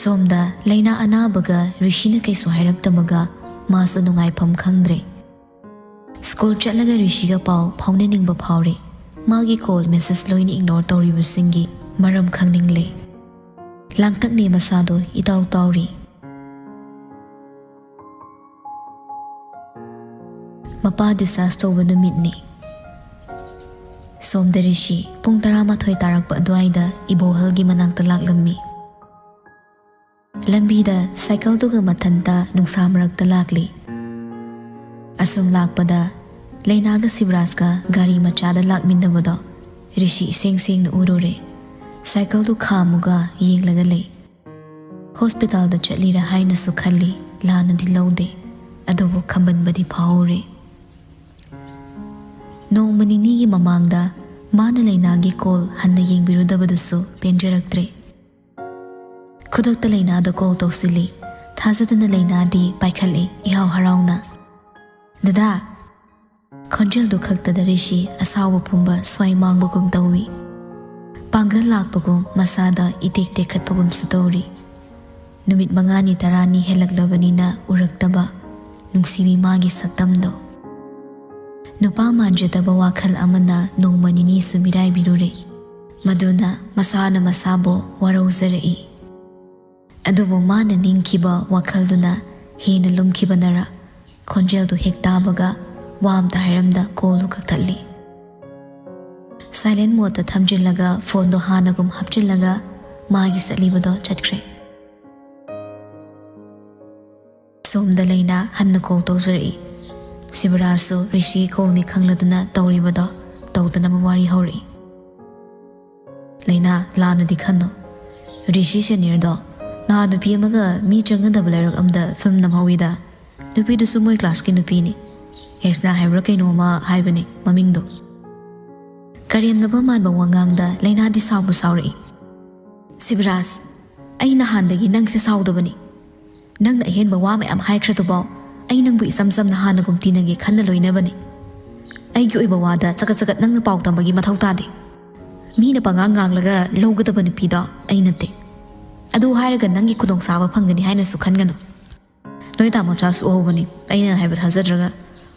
ꯁꯣꯝꯗ ꯂꯩꯅꯥ ꯑꯅꯥꯕꯒ ꯔꯤꯁꯤꯅ ꯀꯩꯁꯨ ꯍꯥꯏꯔꯛꯇꯕꯒ ꯃꯥꯁꯨ ꯅꯨꯡꯉꯥꯏꯐꯝ ꯈꯪꯗ꯭ꯔꯦ꯫ ꯁ꯭ꯀꯨꯜ ꯆꯠꯂꯒ ꯔꯤꯁꯤꯒ ꯄꯥꯎ ꯐꯥꯎꯅꯅꯤꯡꯕ ꯐꯥꯎꯔꯦ꯫ ꯃꯥꯒꯤ ꯀꯣꯜ ꯃꯦꯁꯦꯖ ꯂꯣꯏꯅ ꯏꯒꯅꯣꯔ ꯇꯧꯔꯤꯕꯁꯤꯡꯒꯤ ꯃꯔꯝ ꯈꯪꯅꯤꯡꯂꯦ꯫ ꯂꯥꯡꯇꯛꯅꯦ ꯃꯁꯥꯗꯣ ꯏꯇꯥꯎ ꯇꯥꯎꯔꯤ꯫ ꯃꯄꯥ ꯗꯤꯁꯆꯥꯔꯖ ꯇꯧꯕ ꯅꯨꯃꯤꯠꯅꯤ꯫ ꯁꯣꯝꯗ ꯔꯤꯁꯤ ꯄꯨꯡ ꯇꯔꯥꯃꯥꯊꯣꯏ ꯇꯥꯔꯛꯄ ꯑꯗꯨꯋꯥꯏꯗ ꯏꯕꯣꯍꯜꯒꯤ ꯃꯅꯥꯛꯇ ꯂꯥꯛꯂꯝꯃꯤ꯫ ꯂꯝꯕꯤꯗ ꯁꯥꯏꯀꯜꯗꯨꯒ ꯃꯊꯟꯇ ꯅꯨꯡꯁꯥ ꯃꯔꯛꯇ ꯂꯥꯛꯂꯤ꯫ ꯑꯁꯨꯝ ꯂꯥꯛꯄꯗ ꯂꯩꯅꯥꯒ ꯁꯤꯕꯔꯥꯖꯀ ꯒꯥꯔꯤ ꯃꯆꯥꯗ ꯂꯥꯛꯃꯤꯟꯅꯕꯗꯣ ꯔꯤꯁꯤ ꯏꯁꯦꯡ ꯁꯦꯡꯅ ꯎꯔꯨꯔꯦ꯫ ꯁꯥꯏꯀꯜꯗꯨ ꯈꯥꯝꯃꯨꯒ ꯌꯦꯡꯂꯒ ꯂꯩ꯫ ꯍꯣꯁꯄꯤꯇꯥꯜꯗ ꯆꯠꯂꯤꯔ ꯍꯥꯏꯅꯁꯨ ꯈꯜꯂꯤ, ꯂꯥꯟꯅꯗꯤ ꯂꯧꯗꯦ, ꯑꯗꯨꯕꯨ ꯈꯝꯕꯟꯕꯗꯤ ꯐꯥꯎꯔꯦ꯫ ꯅꯣꯡꯃ ꯅꯤꯅꯤꯒꯤ ꯃꯃꯥꯡꯗ ꯃꯥꯅ ꯂꯩꯅꯥꯒꯤ ꯀꯣꯜ ꯍꯟꯅ ꯌꯦꯡꯕꯤꯔꯨꯗꯕꯗꯨꯁꯨ ꯄꯦꯟꯖꯔꯛꯇ꯭ꯔꯦ꯫ ꯈꯨꯗꯛꯇ ꯂꯩꯅꯥꯗ ꯀꯣꯜ ꯇꯧꯁꯤꯜꯂꯤ꯫ ꯊꯥꯖꯗꯅ ꯂꯩꯅꯥꯗꯤ ꯄꯥꯏꯈꯠꯂꯤ ꯏꯍꯥꯎ ꯍꯔꯥꯎꯅ꯫ "ꯗꯗꯥ!" ꯈꯣꯟꯖꯦꯜꯗꯨ ꯈꯛꯇꯗ ꯔꯤꯁꯤ ꯑꯁꯥꯎꯕ ꯄꯨꯝꯕ ꯁ꯭ꯋꯥꯏ ꯃꯥꯡꯕꯒꯨꯝ ꯇꯧꯏ꯫ ꯄꯥꯡꯒꯜ ꯂꯥꯛꯄꯒꯨꯝ ꯃꯁꯥꯗ ꯏꯇꯦꯛ ꯇꯦꯛꯈꯠꯄꯒꯨꯝꯁꯨ ꯇꯧꯔꯤ꯫ ꯅꯨꯃꯤꯠ ꯃꯉꯥꯅꯤ ꯇꯔꯥꯅꯤ ꯍꯦꯜꯂꯛꯂꯕꯅꯤꯅ ꯎꯔꯛꯇꯕ ꯅꯨꯡꯁꯤꯕꯤ ꯃꯥꯒꯤ ꯁꯛꯇꯝꯗꯣ꯫ ꯅꯨꯄꯥ ꯃꯥꯟꯖꯗꯕ ꯋꯥꯈꯜ ꯑꯃꯅ ꯅꯣꯡꯃ ꯅꯤꯅꯤꯁꯨ ꯃꯤꯔꯥꯏꯕꯤꯔꯨꯔꯦ꯫ ꯃꯗꯨꯅ ꯃꯁꯥꯅ ꯃꯁꯥꯕꯨ ꯋꯥꯔꯧꯖꯔꯛꯏ꯫ ꯑꯗꯨꯕꯨ ꯃꯥꯅ ꯅꯤꯡꯈꯤꯕ ꯋꯥꯈꯜꯗꯨꯅ ꯍꯦꯟꯅ ꯂꯨꯝꯈꯤꯕꯅꯔ, ꯈꯣꯟꯖꯦꯜꯗꯨ ꯍꯦꯛ ꯇꯥꯕꯒ ꯋꯥ ꯑꯝꯇ ꯍꯥꯏꯔꯝꯗ ꯀꯣꯜꯗꯨ ꯀꯛꯊꯠꯂꯤ꯫ ꯁꯥꯏꯂꯦꯟ ꯃꯣꯗꯇ ꯊꯝꯖꯤꯜꯂꯒ ꯐꯣꯟꯗꯣ ꯍꯥꯟꯅꯒꯨꯝ ꯍꯥꯞꯆꯤꯜꯂꯒ ꯃꯥꯒꯤ ꯆꯠꯂꯤꯕꯗꯣ ꯆꯠꯈ꯭ꯔꯦ꯫ ꯁꯣꯝꯗ ꯂꯩꯅꯥ ꯍꯟꯅ ꯀꯣꯜ ꯇꯧꯖꯔꯛꯏ꯫ ꯁꯤꯕꯔꯥꯖꯁꯨ ꯔꯤꯁꯤ ꯀꯣꯜꯅꯤ ꯈꯪꯂꯗꯨꯅ ꯇꯧꯔꯤꯕꯗꯣ ꯇꯧꯗꯅꯕ ꯋꯥꯔꯤ ꯍꯧꯔꯛꯏ꯫ "ꯂꯩꯅꯥ, ꯂꯥꯟꯅꯗꯤ ꯈꯟꯅꯨ꯫ ꯔꯤꯁꯤ ꯁꯦꯅꯤꯌꯔꯗꯣ ꯅꯍꯥꯟ ꯅꯨꯄꯤ ꯑꯃꯒ ꯃꯤ ꯆꯪꯅꯗꯕ ꯂꯩꯔꯛ ꯑꯃꯗ ꯐꯤꯂꯝ ꯅꯝꯍꯧꯋꯤꯗ꯫ ꯅꯨꯄꯤꯗꯨꯁꯨ ꯃꯣꯏ ꯀ꯭ꯂꯥꯁꯀꯤ ꯅꯨꯄꯤꯅꯤ꯫ ꯍꯦꯁꯅꯥ ꯍꯥꯏꯕ꯭ꯔꯥ ꯀꯩꯅꯣ ꯑꯃ ꯍꯥꯏꯕꯅꯤ ꯃꯃꯤꯡꯗꯣ꯫ ꯀꯔꯦꯝꯅꯕ ꯃꯥꯟꯕ ꯋꯥꯉꯥꯡꯗ ꯂꯩꯅꯥꯗꯤ ꯁꯥꯎꯕ ꯁꯥꯎꯔꯛꯏ꯫ "ꯁꯤꯕꯔꯥꯖ, ꯑꯩ ꯅꯍꯥꯟꯗꯒꯤ ꯅꯪꯁꯦ ꯁꯥꯎꯗꯕꯅꯤ꯫ ꯅꯪꯅ ꯑꯍꯦꯟꯕ ꯋꯥ ꯃꯌꯥꯝ ꯍꯥꯏꯈ꯭ꯔꯗꯨꯕꯥꯎ ꯑꯩ ꯅꯪꯕꯨ ꯏꯆꯝ ꯆꯝꯅ ꯍꯥꯟꯅꯒꯨꯝ ꯇꯤꯟꯅꯒꯦ ꯈꯟꯅ ꯂꯣꯏꯅꯕꯅꯤ꯫ ꯑꯩꯒꯤ ꯑꯣꯏꯕ ꯋꯥꯗ ꯆꯒꯠ ꯆꯒꯠ ꯅꯪꯅ ꯄꯥꯎ ꯇꯝꯕꯒꯤ ꯃꯊꯧ ꯇꯥꯗꯦ꯫ ꯃꯤꯅ ꯄꯉꯥꯡ ꯉꯥꯡꯂꯒ ꯂꯧꯒꯗꯕ ꯅꯨꯄꯤꯗꯣ ꯑꯩ ꯅꯠꯇꯦ꯫ ꯑꯗꯨ ꯍꯥꯏꯔꯒ ꯅꯪꯒꯤ ꯈꯨꯗꯣꯡꯆꯥꯕ ꯐꯪꯒꯅꯤ ꯍꯥꯏꯅꯁꯨ ꯈꯟꯒꯅꯨ꯫ ꯅꯣꯏ ꯇꯥꯃꯣꯆꯥꯁꯨ ꯎꯍꯧꯕꯅꯤ ꯑꯩꯅ ꯍꯥꯏꯕ ꯊꯥꯖꯗ꯭ꯔꯒ꯫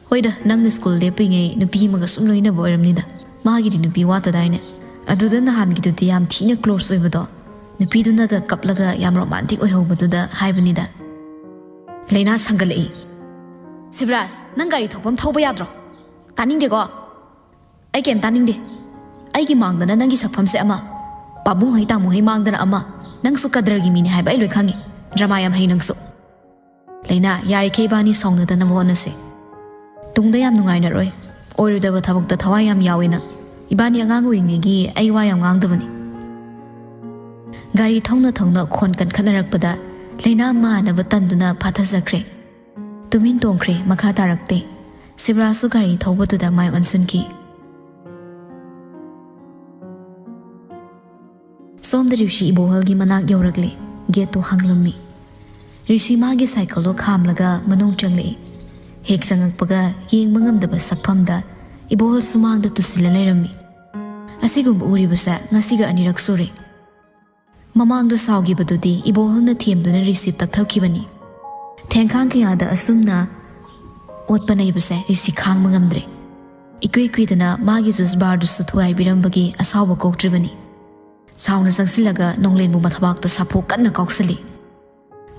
ꯍꯣꯏꯗ, ꯅꯪꯅ ꯁ꯭ꯀꯨꯜ ꯂꯦꯞꯄꯤꯉꯩ ꯅꯨꯄꯤ ꯑꯃꯒ ꯁꯨꯝ ꯂꯣꯏꯅꯕ ꯑꯣꯏꯔꯝꯅꯤꯗ꯫ ꯃꯥꯒꯤꯗꯤ ꯅꯨꯄꯤ ꯋꯥꯠꯇꯗꯥꯏꯅꯦ? ꯑꯗꯨꯗ ꯅꯍꯥꯟꯒꯤꯗꯨꯗꯤ ꯌꯥꯝ ꯊꯤꯅ ꯀ꯭ꯂꯣꯁ ꯑꯣꯏꯕꯗꯣ, ꯅꯨꯄꯤꯗꯨꯅꯒ ꯀꯞꯂꯒ ꯌꯥꯝ ꯔꯣꯃꯥꯟꯇꯤꯛ ꯑꯣꯏꯍꯧꯕꯗꯨꯗ ꯍꯥꯏꯕꯅꯤꯗ꯫" ꯂꯩꯅꯥ ꯁꯪꯒꯠꯂꯛꯏ꯫ "ꯁꯤꯕꯔꯥꯖ, ꯅꯪ ꯒꯥꯔꯤ ꯊꯧꯐꯝ ꯊꯧꯕ ꯌꯥꯗ꯭ꯔꯣ? ꯇꯥꯅꯤꯡꯗꯦꯀꯣ꯫ ꯑꯩ ꯀꯩꯝ ꯇꯥꯅꯤꯡꯗꯦ꯫ ꯑꯩꯒꯤ ꯃꯥꯡꯗꯅ ꯅꯪꯒꯤ ꯁꯛꯐꯝꯁꯦ ꯑꯃ, ꯄꯥꯕꯨꯡ ꯍꯩ ꯇꯥꯃꯨ ꯍꯩ ꯃꯥꯡꯗꯅ ꯑꯃ, ꯅꯪꯁꯨ ꯀꯗꯔꯒꯤ ꯃꯤꯅꯤ ꯍꯥꯏꯕ ꯑꯩ ꯂꯣꯏ ꯈꯪꯉꯤ꯫ ꯗ꯭ꯔꯃꯥ ꯌꯥꯝ ꯍꯩ ꯅꯪꯁꯨ꯫ ꯂꯩꯅꯥ, ꯌꯥꯔꯤꯈꯩ ꯏꯕꯥꯅꯤ ꯁꯥꯎꯅꯗꯅꯕ ꯍꯣꯠꯅꯁꯦ꯫ ꯇꯨꯡꯗ ꯌꯥꯝ ꯅꯨꯡꯉꯥꯏꯅꯔꯣꯏ꯫ ꯑꯣꯏꯔꯣꯏꯗꯕ ꯊꯕꯛꯇ ꯊꯋꯥꯏ ꯌꯥꯝ ꯌꯥꯎꯋꯦ ꯅꯪ꯫ ꯏꯕꯥꯅꯤ ꯑꯉꯥꯡ ꯑꯣꯏꯔꯤꯉꯩꯒꯤ ꯑꯩ ꯋꯥ ꯌꯥꯝ ꯉꯥꯡꯗꯕꯅꯤ꯫" ꯒꯥꯔꯤ ꯊꯧꯅ ꯊꯧꯅ ꯈꯣꯟ ꯀꯟꯈꯠꯅꯔꯛꯄꯗ ꯂꯩꯅꯥ ꯃꯥꯟꯅꯕ ꯇꯟꯗꯨꯅ ꯐꯥꯊꯖꯈ꯭ꯔꯦ꯫ ꯇꯨꯃꯤꯟ ꯇꯣꯡꯈ꯭ꯔꯦ, ꯃꯈꯥ ꯇꯥꯔꯛꯇꯦ꯫ ꯁꯤꯕꯔꯥꯖꯁꯨ ꯒꯥꯔꯤ ꯊꯧꯕꯗꯨꯗ ꯃꯥꯏ ꯑꯣꯟꯁꯤꯟꯈꯤ꯫ ꯁꯣꯝꯗ ꯔꯤꯁꯤ ꯏꯕꯣꯍꯜꯒꯤ ꯃꯅꯥꯛ ꯌꯧꯔꯛꯂꯦ꯫ ꯒꯦꯠꯇꯨ ꯍꯥꯡꯂꯝꯃꯤ꯫ ꯔꯤꯁꯤ ꯃꯥꯒꯤ ꯁꯥꯏꯀꯜꯗꯣ ꯈꯥꯝꯂꯒ ꯃꯅꯨꯡ ꯆꯪꯂꯛꯏ꯫ ꯍꯦꯛ ꯆꯪꯉꯛꯄꯒ ꯌꯦꯡꯕ ꯉꯝꯗꯕ ꯁꯛꯐꯝꯗ ꯏꯕꯣꯍꯜ ꯁꯨꯃꯥꯡꯗ ꯇꯨꯁꯤꯜꯂ ꯂꯩꯔꯝꯃꯤ꯫ ꯑꯁꯤꯒꯨꯝꯕ ꯎꯔꯤꯕꯁꯦ ꯉꯁꯤꯒ ꯑꯅꯤꯔꯛ ꯁꯨꯔꯦ꯫ ꯃꯃꯥꯡꯗ ꯁꯥꯎꯈꯤꯕꯗꯨꯗꯤ ꯏꯕꯣꯍꯜꯅ ꯊꯦꯝꯗꯨꯅ ꯔꯤꯁꯤ ꯇꯛꯊꯈꯤꯕꯅꯤ꯫ ꯊꯦꯡꯈꯥꯡ ꯀꯌꯥꯗ ꯑꯁꯨꯝꯅ ꯑꯣꯠꯄ ꯅꯩꯕꯁꯦ ꯔꯤꯁꯤ ꯈꯥꯡꯕ ꯉꯝꯗ꯭ꯔꯦ꯫ ꯏꯀꯨꯏ ꯀꯨꯏꯗꯅ ꯃꯥꯒꯤ ꯖꯨꯁ ꯕꯥꯔꯗꯨꯁꯨ ꯊꯨꯒꯥꯏꯕꯤꯔꯝꯕꯒꯤ ꯑꯁꯥꯎꯕ ꯀꯣꯛꯇ꯭ꯔꯤꯕꯅꯤ꯫ ꯁꯥꯎꯅ ꯆꯪꯁꯤꯜꯂꯒ ꯅꯣꯡꯂꯦꯟꯕꯨ ꯃꯊꯕꯥꯛꯇ ꯁꯥꯐꯨ ꯀꯟꯅ ꯀꯥꯎꯁꯜꯂꯤ꯫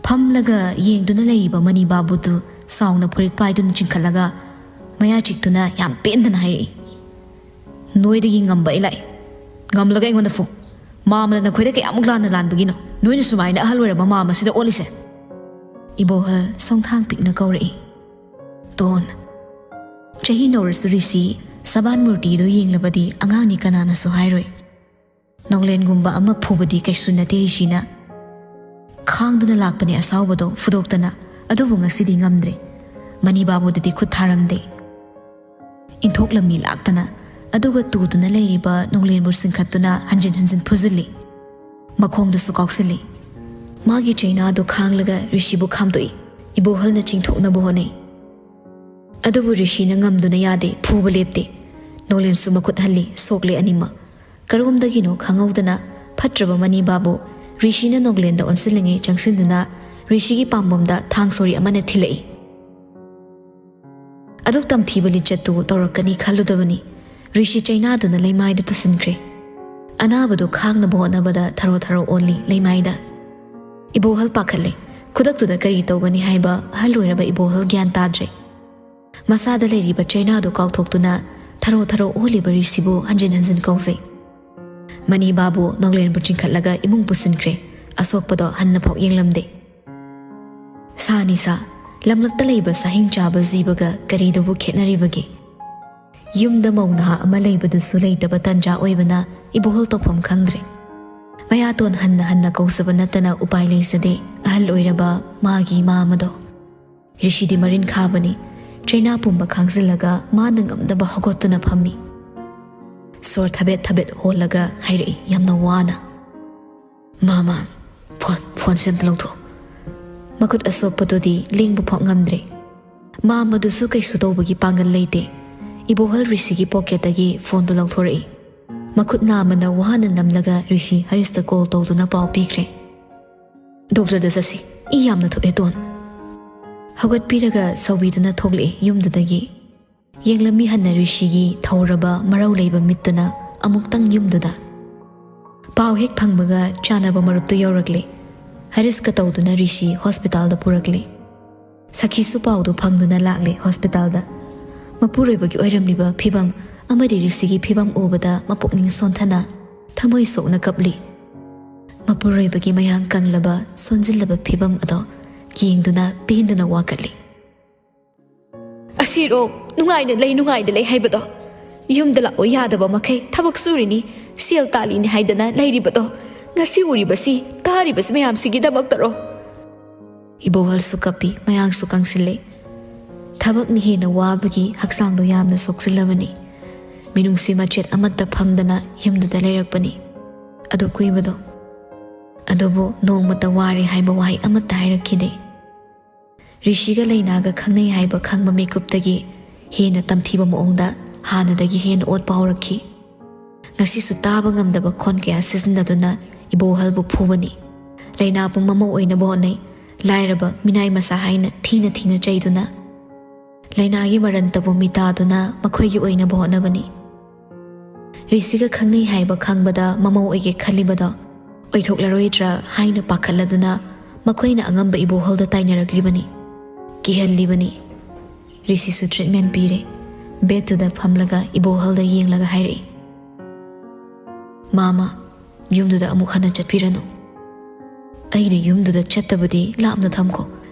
ꯐꯝꯂꯒ ꯌꯦꯡꯗꯨꯅ ꯂꯩꯔꯤꯕ ꯃꯅꯤ ꯕꯥꯕꯨꯗꯨ ꯁꯥꯎꯅ ꯐꯨꯔꯤꯠ ꯄꯥꯏꯗꯨꯅ ꯆꯤꯡꯈꯠꯂꯒ ꯃꯌꯥ ꯆꯤꯛꯇꯨꯅ ꯌꯥꯝ ꯄꯦꯟꯗꯅ ꯍꯥꯏꯔꯛꯏ, ꯅꯣꯏꯗꯒꯤ ꯉꯝꯕ ꯑꯩ ꯂꯥꯛꯏ꯫ ꯉꯝꯂꯒ ꯑꯩꯉꯣꯟꯗ ꯐꯨ꯫ ꯃꯥꯃꯅ ꯅꯈꯣꯏꯗ ꯀꯌꯥꯃꯨꯛ ꯂꯥꯟꯅ ꯂꯥꯟꯕꯒꯤꯅꯣ ꯅꯣꯏꯅ ꯁꯨꯃꯥꯏꯅ ꯑꯍꯜ ꯑꯣꯏꯔꯕ ꯃꯥꯃꯁꯤꯗ ꯑꯣꯠꯂꯤꯁꯦ? ꯏꯕꯣꯍꯜ ꯁꯣꯡꯊꯥꯡ ꯄꯤꯛꯅ ꯀꯧꯔꯛꯏ꯫ ꯇꯣꯟ, ꯆꯍꯤ ꯅꯧꯔꯁꯨ ꯔꯤꯁꯤ ꯁꯕꯥꯟ ꯃꯨꯔꯇꯤꯗꯨ ꯌꯦꯡꯂꯕꯗꯤ ꯑꯉꯥꯡꯅꯤ ꯀꯅꯥꯅꯁꯨ ꯍꯥꯏꯔꯣꯏ꯫ ꯅꯣꯡꯂꯦꯟꯒꯨꯝꯕ ꯑꯃ ꯐꯨꯕꯗꯤ ꯀꯩꯁꯨ ꯅꯠꯇꯦ ꯔꯤꯁꯤꯅ꯫ ꯈꯥꯡꯗꯨꯅ ꯂꯥꯛꯄꯅꯦ ꯑꯁꯥꯎꯕꯗꯣ ꯐꯨꯗꯣꯛꯇꯅ, ꯑꯗꯨꯕꯨ ꯉꯁꯤꯗꯤ ꯉꯝꯗ꯭ꯔꯦ꯫ ꯃꯅꯤ ꯕꯥꯕꯨꯗꯗꯤ ꯈꯨꯠ ꯊꯥꯔꯝꯗꯦ꯫ ꯏꯟꯊꯣꯛꯂꯝꯃꯤ ꯂꯥꯛꯇꯅ, ꯑꯗꯨꯒ ꯇꯨꯗꯨꯅ ꯂꯩꯔꯤꯕ ꯅꯣꯡꯂꯦꯟꯕꯨ ꯆꯤꯡꯈꯠꯇꯨꯅ ꯍꯟꯖꯤꯟ ꯍꯟꯖꯤꯟ ꯐꯨꯖꯤꯜꯂꯤ꯫ ꯃꯈꯣꯡꯗꯁꯨ ꯀꯥꯎꯁꯤꯜꯂꯤ꯫ ꯃꯥꯒꯤ ꯆꯩꯅꯥꯗꯨ ꯈꯥꯡꯂꯒ ꯔꯤꯁꯤꯕꯨ ꯈꯥꯝꯗꯣꯛꯏ꯫ ꯏꯕꯣꯍꯜꯅ ꯆꯤꯡꯊꯣꯛꯅꯕ ꯍꯣꯠꯅꯩ꯫ ꯑꯗꯨꯕꯨ ꯔꯤꯁꯤꯅ ꯉꯝꯗꯨꯅ ꯌꯥꯗꯦ, ꯐꯨꯕ ꯂꯦꯞꯇꯦ꯫ ꯅꯣꯡꯂꯦꯟꯁꯨ ꯃꯈꯨꯠ ꯍꯜꯂꯤ, ꯁꯣꯛꯂꯦ ꯑꯅꯤꯃꯛ꯫ ꯀꯔꯣꯝꯗꯒꯤꯅꯣ ꯈꯪꯍꯧꯗꯅ ꯐꯠꯇ꯭ꯔꯕ ꯃꯅꯤ ꯕꯥꯕꯨ ꯔꯤꯁꯤꯅ ꯅꯣꯡꯂꯦꯟꯗ ꯑꯣꯟꯁꯤꯜꯂꯤꯉꯩ ꯆꯪꯁꯤꯟꯗꯨꯅ ꯔꯤꯁꯤꯒꯤ ꯄꯥꯝꯕꯣꯝꯗ ꯊꯥꯡ ꯁꯣꯔꯤ ꯑꯃꯅ ꯊꯤꯜꯂꯛꯏ꯫ ꯑꯗꯨꯛ ꯇꯝꯊꯤꯕ ꯂꯤꯆꯠꯇꯨ ꯇꯧꯔꯛꯀꯅꯤ ꯈꯜꯂꯨꯗꯕꯅꯤ꯫ ꯔꯤꯁꯤ ꯆꯩꯅꯥꯗꯨꯅ ꯂꯩꯃꯥꯏꯗ ꯇꯨꯁꯤꯟꯈ꯭ꯔꯦ꯫ ꯑꯅꯥꯕꯗꯨ ꯈꯥꯡꯅꯕ ꯍꯣꯠꯅꯕꯗ ꯊꯔꯣ ꯊꯔꯣ ꯑꯣꯜꯂꯤ ꯂꯩꯃꯥꯏꯗ꯫ ꯏꯕꯣꯍꯜ ꯄꯥꯈꯠꯂꯦ꯫ ꯈꯨꯗꯛꯇꯨꯗ ꯀꯔꯤ ꯇꯧꯒꯅꯤ ꯍꯥꯏꯕ ꯑꯍꯜ ꯑꯣꯏꯔꯕ ꯏꯕꯣꯍꯜ ꯒ꯭ꯌꯥꯟ ꯇꯥꯗ꯭ꯔꯦ꯫ ꯃꯁꯥꯗ ꯂꯩꯔꯤꯕ ꯆꯩꯅꯥꯗꯨ ꯀꯥꯎꯊꯣꯛꯇꯨꯅ ꯊꯔꯣ ꯊꯔꯣ ꯑꯣꯜꯂꯤꯕ ꯔꯤꯁꯤꯕꯨ ꯍꯟꯖꯤꯟ ꯍꯟꯖꯤꯟ ꯀꯧꯖꯩ꯫ ꯃꯅꯤ ꯕꯥꯕꯨ ꯅꯣꯡꯂꯦꯟꯕꯨ ꯆꯤꯡꯈꯠꯂꯒ ꯏꯃꯨꯡ ꯄꯨꯁꯤꯟꯈ꯭ꯔꯦ꯫ ꯑꯁꯣꯛꯄꯗꯣ ꯍꯟꯅ ꯐꯥꯎ ꯌꯦꯡꯂꯝꯗꯦ꯫ ꯁꯥ ꯅꯤꯁꯥ, ꯂꯝꯂꯛꯇ ꯂꯩꯕ ꯁꯥꯍꯤꯡ ꯆꯥꯕ ꯖꯤꯕꯒ ꯀꯔꯤꯗꯕꯨ ꯈꯦꯠꯅꯔꯤꯕꯒꯦ? ꯌꯨꯝꯗ ꯃꯧ ꯅꯍꯥ ꯑꯃ ꯂꯩꯕꯗꯨꯁꯨ ꯂꯩꯇꯕ ꯇꯟꯖꯥ ꯑꯣꯏꯕꯅ ꯏꯕꯣꯍꯜ ꯇꯧꯐꯝ ꯈꯪꯗ꯭ꯔꯦ꯫ ꯃꯌꯥꯇꯣꯟ ꯍꯟꯅ ꯍꯟꯅ ꯀꯧꯖꯕ ꯅꯠꯇꯅ ꯎꯄꯥꯏ ꯂꯩꯖꯗꯦ ꯑꯍꯜ ꯑꯣꯏꯔꯕ ꯃꯥꯒꯤ ꯃꯥꯃꯗꯣ꯫ ꯔꯤꯁꯤꯗꯤ ꯃꯔꯤꯟ ꯈꯥꯕꯅꯤ꯫ ꯆꯩꯅꯥ ꯄꯨꯝꯕ ꯈꯥꯡꯖꯤꯜꯂꯒ ꯃꯥꯅ ꯉꯝꯗꯕ ꯍꯧꯒꯠꯇꯨꯅ ꯐꯝꯃꯤ꯫ ꯁꯣꯔ ꯊꯕꯦꯠ ꯊꯕꯦꯠ ꯍꯣꯜꯂꯒ ꯍꯥꯏꯔꯛꯏ ꯌꯥꯝꯅ ꯋꯥꯅ, "ꯃꯥꯃ, ꯐꯣꯟ, ꯐꯣꯟꯁꯦ ꯑꯝꯇ ꯂꯧꯊꯣꯛ꯫" ꯃꯈꯨꯠ ꯑꯁꯣꯛꯄꯗꯨꯗꯤ ꯂꯦꯡꯕ ꯐꯥꯎ ꯉꯝꯗ꯭ꯔꯦ꯫ ꯃꯥꯃꯗꯨꯁꯨ ꯀꯩꯁꯨ ꯇꯧꯕꯒꯤ ꯄꯥꯡꯒꯜ ꯂꯩꯇꯦ꯫ ꯏꯕꯣꯍꯜ ꯔꯤꯁꯤꯒꯤ ꯄꯣꯀꯦꯠꯇꯒꯤ ꯐꯣꯟꯗꯨ ꯂꯧꯊꯣꯔꯛꯏ꯫ ꯃꯈꯨꯠ ꯅꯥꯝꯃꯅ ꯋꯥꯅ ꯅꯝꯂꯒ ꯔꯤꯁꯤ ꯍꯔꯤꯁꯇ ꯀꯣꯜ ꯇꯧꯗꯨꯅ ꯄꯥꯎ ꯄꯤꯈ꯭ꯔꯦ꯫ "ꯗꯣꯛꯇꯔꯗ ꯆꯠꯁꯤ, ꯏ ꯌꯥꯝꯅ ꯊꯣꯛꯑꯦ, ꯇꯣꯟ꯫" ꯍꯧꯒꯠꯄꯤꯔꯒ ꯁꯧꯕꯤꯗꯨꯅ ꯊꯣꯛꯂꯛꯏ ꯌꯨꯝꯗꯨꯗꯒꯤ꯫ ꯌꯦꯡꯂꯝꯃꯤ ꯍꯟꯅ ꯔꯤꯁꯤꯒꯤ ꯊꯧꯔꯕ ꯃꯔꯧ ꯂꯩꯕ ꯃꯤꯠꯇꯨꯅ ꯑꯃꯨꯛꯇꯪ ꯌꯨꯝꯗꯨꯗ꯫ ꯄꯥꯎ ꯍꯦꯛ ꯐꯪꯕꯒ ꯆꯥꯅꯕ ꯃꯔꯨꯞꯇꯨ ꯌꯧꯔꯛꯂꯦ꯫ ꯍꯔꯤꯁꯀ ꯇꯧꯗꯨꯅ ꯔꯤꯁꯤ ꯍꯣꯁꯄꯤꯇꯥꯜꯗ ꯄꯨꯔꯛꯂꯦ꯫ ꯁꯈꯤꯁꯨ ꯄꯥꯎꯗꯨ ꯐꯪꯗꯨꯅ ꯂꯥꯛꯂꯦ ꯍꯣꯁꯄꯤꯇꯥꯜꯗ꯫ ꯃꯄꯨꯔꯣꯏꯕꯒꯤ ꯑꯣꯏꯔꯝꯂꯤꯕ ꯐꯤꯕꯝ ꯑꯃꯗꯤ ꯔꯤꯁꯤꯒꯤ ꯐꯤꯕꯝ ꯎꯕꯗ ꯃꯄꯨꯛꯅꯤꯡ ꯁꯣꯟꯊꯅ ꯊꯃꯣꯏ ꯁꯣꯛꯅ ꯀꯞꯂꯤ꯫ ꯃꯄꯨꯔꯣꯏꯕꯒꯤ ꯃꯌꯥꯡ ꯀꯪꯂꯕ ꯁꯣꯟꯖꯤꯜꯂꯕ ꯐꯤꯕꯝ ꯑꯗꯣ ꯌꯦꯡꯗꯨꯅ ꯄꯦꯟꯗꯅ ꯋꯥꯀꯠꯂꯤ꯫ "ꯑꯁꯤꯔꯣ ꯅꯨꯡꯉꯥꯏꯅ ꯂꯩ, ꯅꯨꯡꯉꯥꯏꯅ ꯂꯩ ꯍꯥꯏꯕꯗꯣ? ꯌꯨꯝꯗ ꯂꯥꯛꯑꯣ ꯌꯥꯗꯕ ꯃꯈꯩ ꯊꯕꯛ ꯁꯨꯔꯤꯅꯤ, ꯁꯦꯜ ꯇꯥꯜꯂꯤꯅꯤ ꯍꯥꯏꯗꯅ ꯂꯩꯔꯤꯕꯗꯣ? ꯉꯁꯤ ꯎꯔꯤꯕꯁꯤ, ꯇꯥꯔꯤꯕꯁꯤ ꯃꯌꯥꯝꯁꯤꯒꯤꯗꯃꯛꯇꯔꯣ?" ꯏꯕꯣꯍꯜꯁꯨ ꯀꯞꯄꯤ, ꯃꯌꯥꯡꯁꯨ ꯀꯪꯁꯤꯜꯂꯦ꯫ ꯊꯕꯛꯅ ꯍꯦꯟꯅ ꯋꯥꯕꯒꯤ ꯍꯛꯆꯥꯡꯗꯣ ꯌꯥꯝꯅ ꯁꯣꯛꯆꯤꯜꯂꯕꯅꯤ꯫ ꯃꯤꯅꯨꯡꯁꯤ ꯃꯆꯦꯠ ꯑꯃꯠꯇ ꯐꯪꯗꯅ ꯌꯨꯝꯗꯨꯗ ꯂꯩꯔꯛꯄꯅꯤ꯫ ꯑꯗꯨ ꯀꯨꯏꯕꯗꯣ꯫ ꯑꯗꯨꯕꯨ ꯅꯣꯡꯃꯇ ꯋꯥꯔꯦ ꯍꯥꯏꯕ ꯋꯥꯍꯩ ꯑꯃꯠꯇ ꯍꯥꯏꯔꯛꯈꯤꯗꯦ꯫ ꯔꯤꯁꯤꯒ ꯂꯩꯅꯥꯒ ꯈꯪꯅꯩ ꯍꯥꯏꯕ ꯈꯪꯕ ꯃꯤꯀꯨꯞꯇꯒꯤ ꯍꯦꯟꯅ ꯇꯝꯊꯤꯕ ꯃꯑꯣꯡꯗ ꯍꯥꯟꯅꯗꯒꯤ ꯍꯦꯟꯅ ꯑꯣꯠꯄ ꯍꯧꯔꯛꯈꯤ꯫ ꯉꯁꯤꯁꯨ ꯇꯥꯕ ꯉꯝꯗꯕ ꯈꯣꯟ ꯀꯌꯥ ꯁꯤꯖꯤꯟꯅꯗꯨꯅ ꯏꯕꯣꯍꯜꯕꯨ ꯐꯨꯕꯅꯤ꯫ ꯂꯩꯅꯥꯕꯨ ꯃꯃꯧ ꯑꯣꯏꯅꯕ ꯍꯣꯠꯅꯩ꯫ ꯂꯥꯏꯔꯕ ꯃꯤꯅꯥꯏ ꯃꯆꯥ ꯍꯥꯏꯅ ꯊꯤꯅ ꯊꯤꯅ ꯆꯩꯗꯨꯅ ꯂꯩꯅꯥꯒꯤ ꯃꯔꯟꯇꯕꯨ ꯃꯤꯇꯥꯗꯨꯅ ꯃꯈꯣꯏꯒꯤ ꯑꯣꯏꯅꯕ ꯍꯣꯠꯅꯕꯅꯤ꯫ ꯔꯤꯁꯤꯒ ꯈꯪꯅꯩ ꯍꯥꯏꯕ ꯈꯪꯕꯗ ꯃꯃꯧ ꯑꯣꯏꯒꯦ ꯈꯜꯂꯤꯕꯗꯣ ꯑꯣꯏꯊꯣꯛꯂꯔꯣꯏꯗ꯭ꯔꯥ ꯍꯥꯏꯅ ꯄꯥꯈꯠꯂꯗꯨꯅ ꯃꯈꯣꯏꯅ ꯑꯉꯝꯕ ꯏꯕꯣꯍꯜꯗ ꯇꯥꯏꯅꯔꯛꯂꯤꯕꯅꯤ꯫ ꯀꯤꯍꯜꯂꯤꯕꯅꯤ꯫ ꯔꯤꯁꯤꯁꯨ ꯇ꯭ꯔꯤꯠꯃꯦꯟ ꯄꯤꯔꯦ꯫ ꯕꯦꯗꯇꯨꯗ ꯐꯝꯂꯒ ꯏꯕꯣꯍꯜꯗ ꯌꯦꯡꯂꯒ ꯍꯥꯏꯔꯛꯏ, "ꯃꯥꯃ, ꯌꯨꯝꯗꯨꯗ ꯑꯃꯨꯛ ꯍꯟꯅ ꯆꯠꯄꯤꯔꯅꯨ꯫ ꯑꯩꯅ ꯌꯨꯝꯗꯨꯗ ꯆꯠꯇꯕꯗꯤ ꯂꯥꯞꯅ ꯊꯝꯈꯣ꯫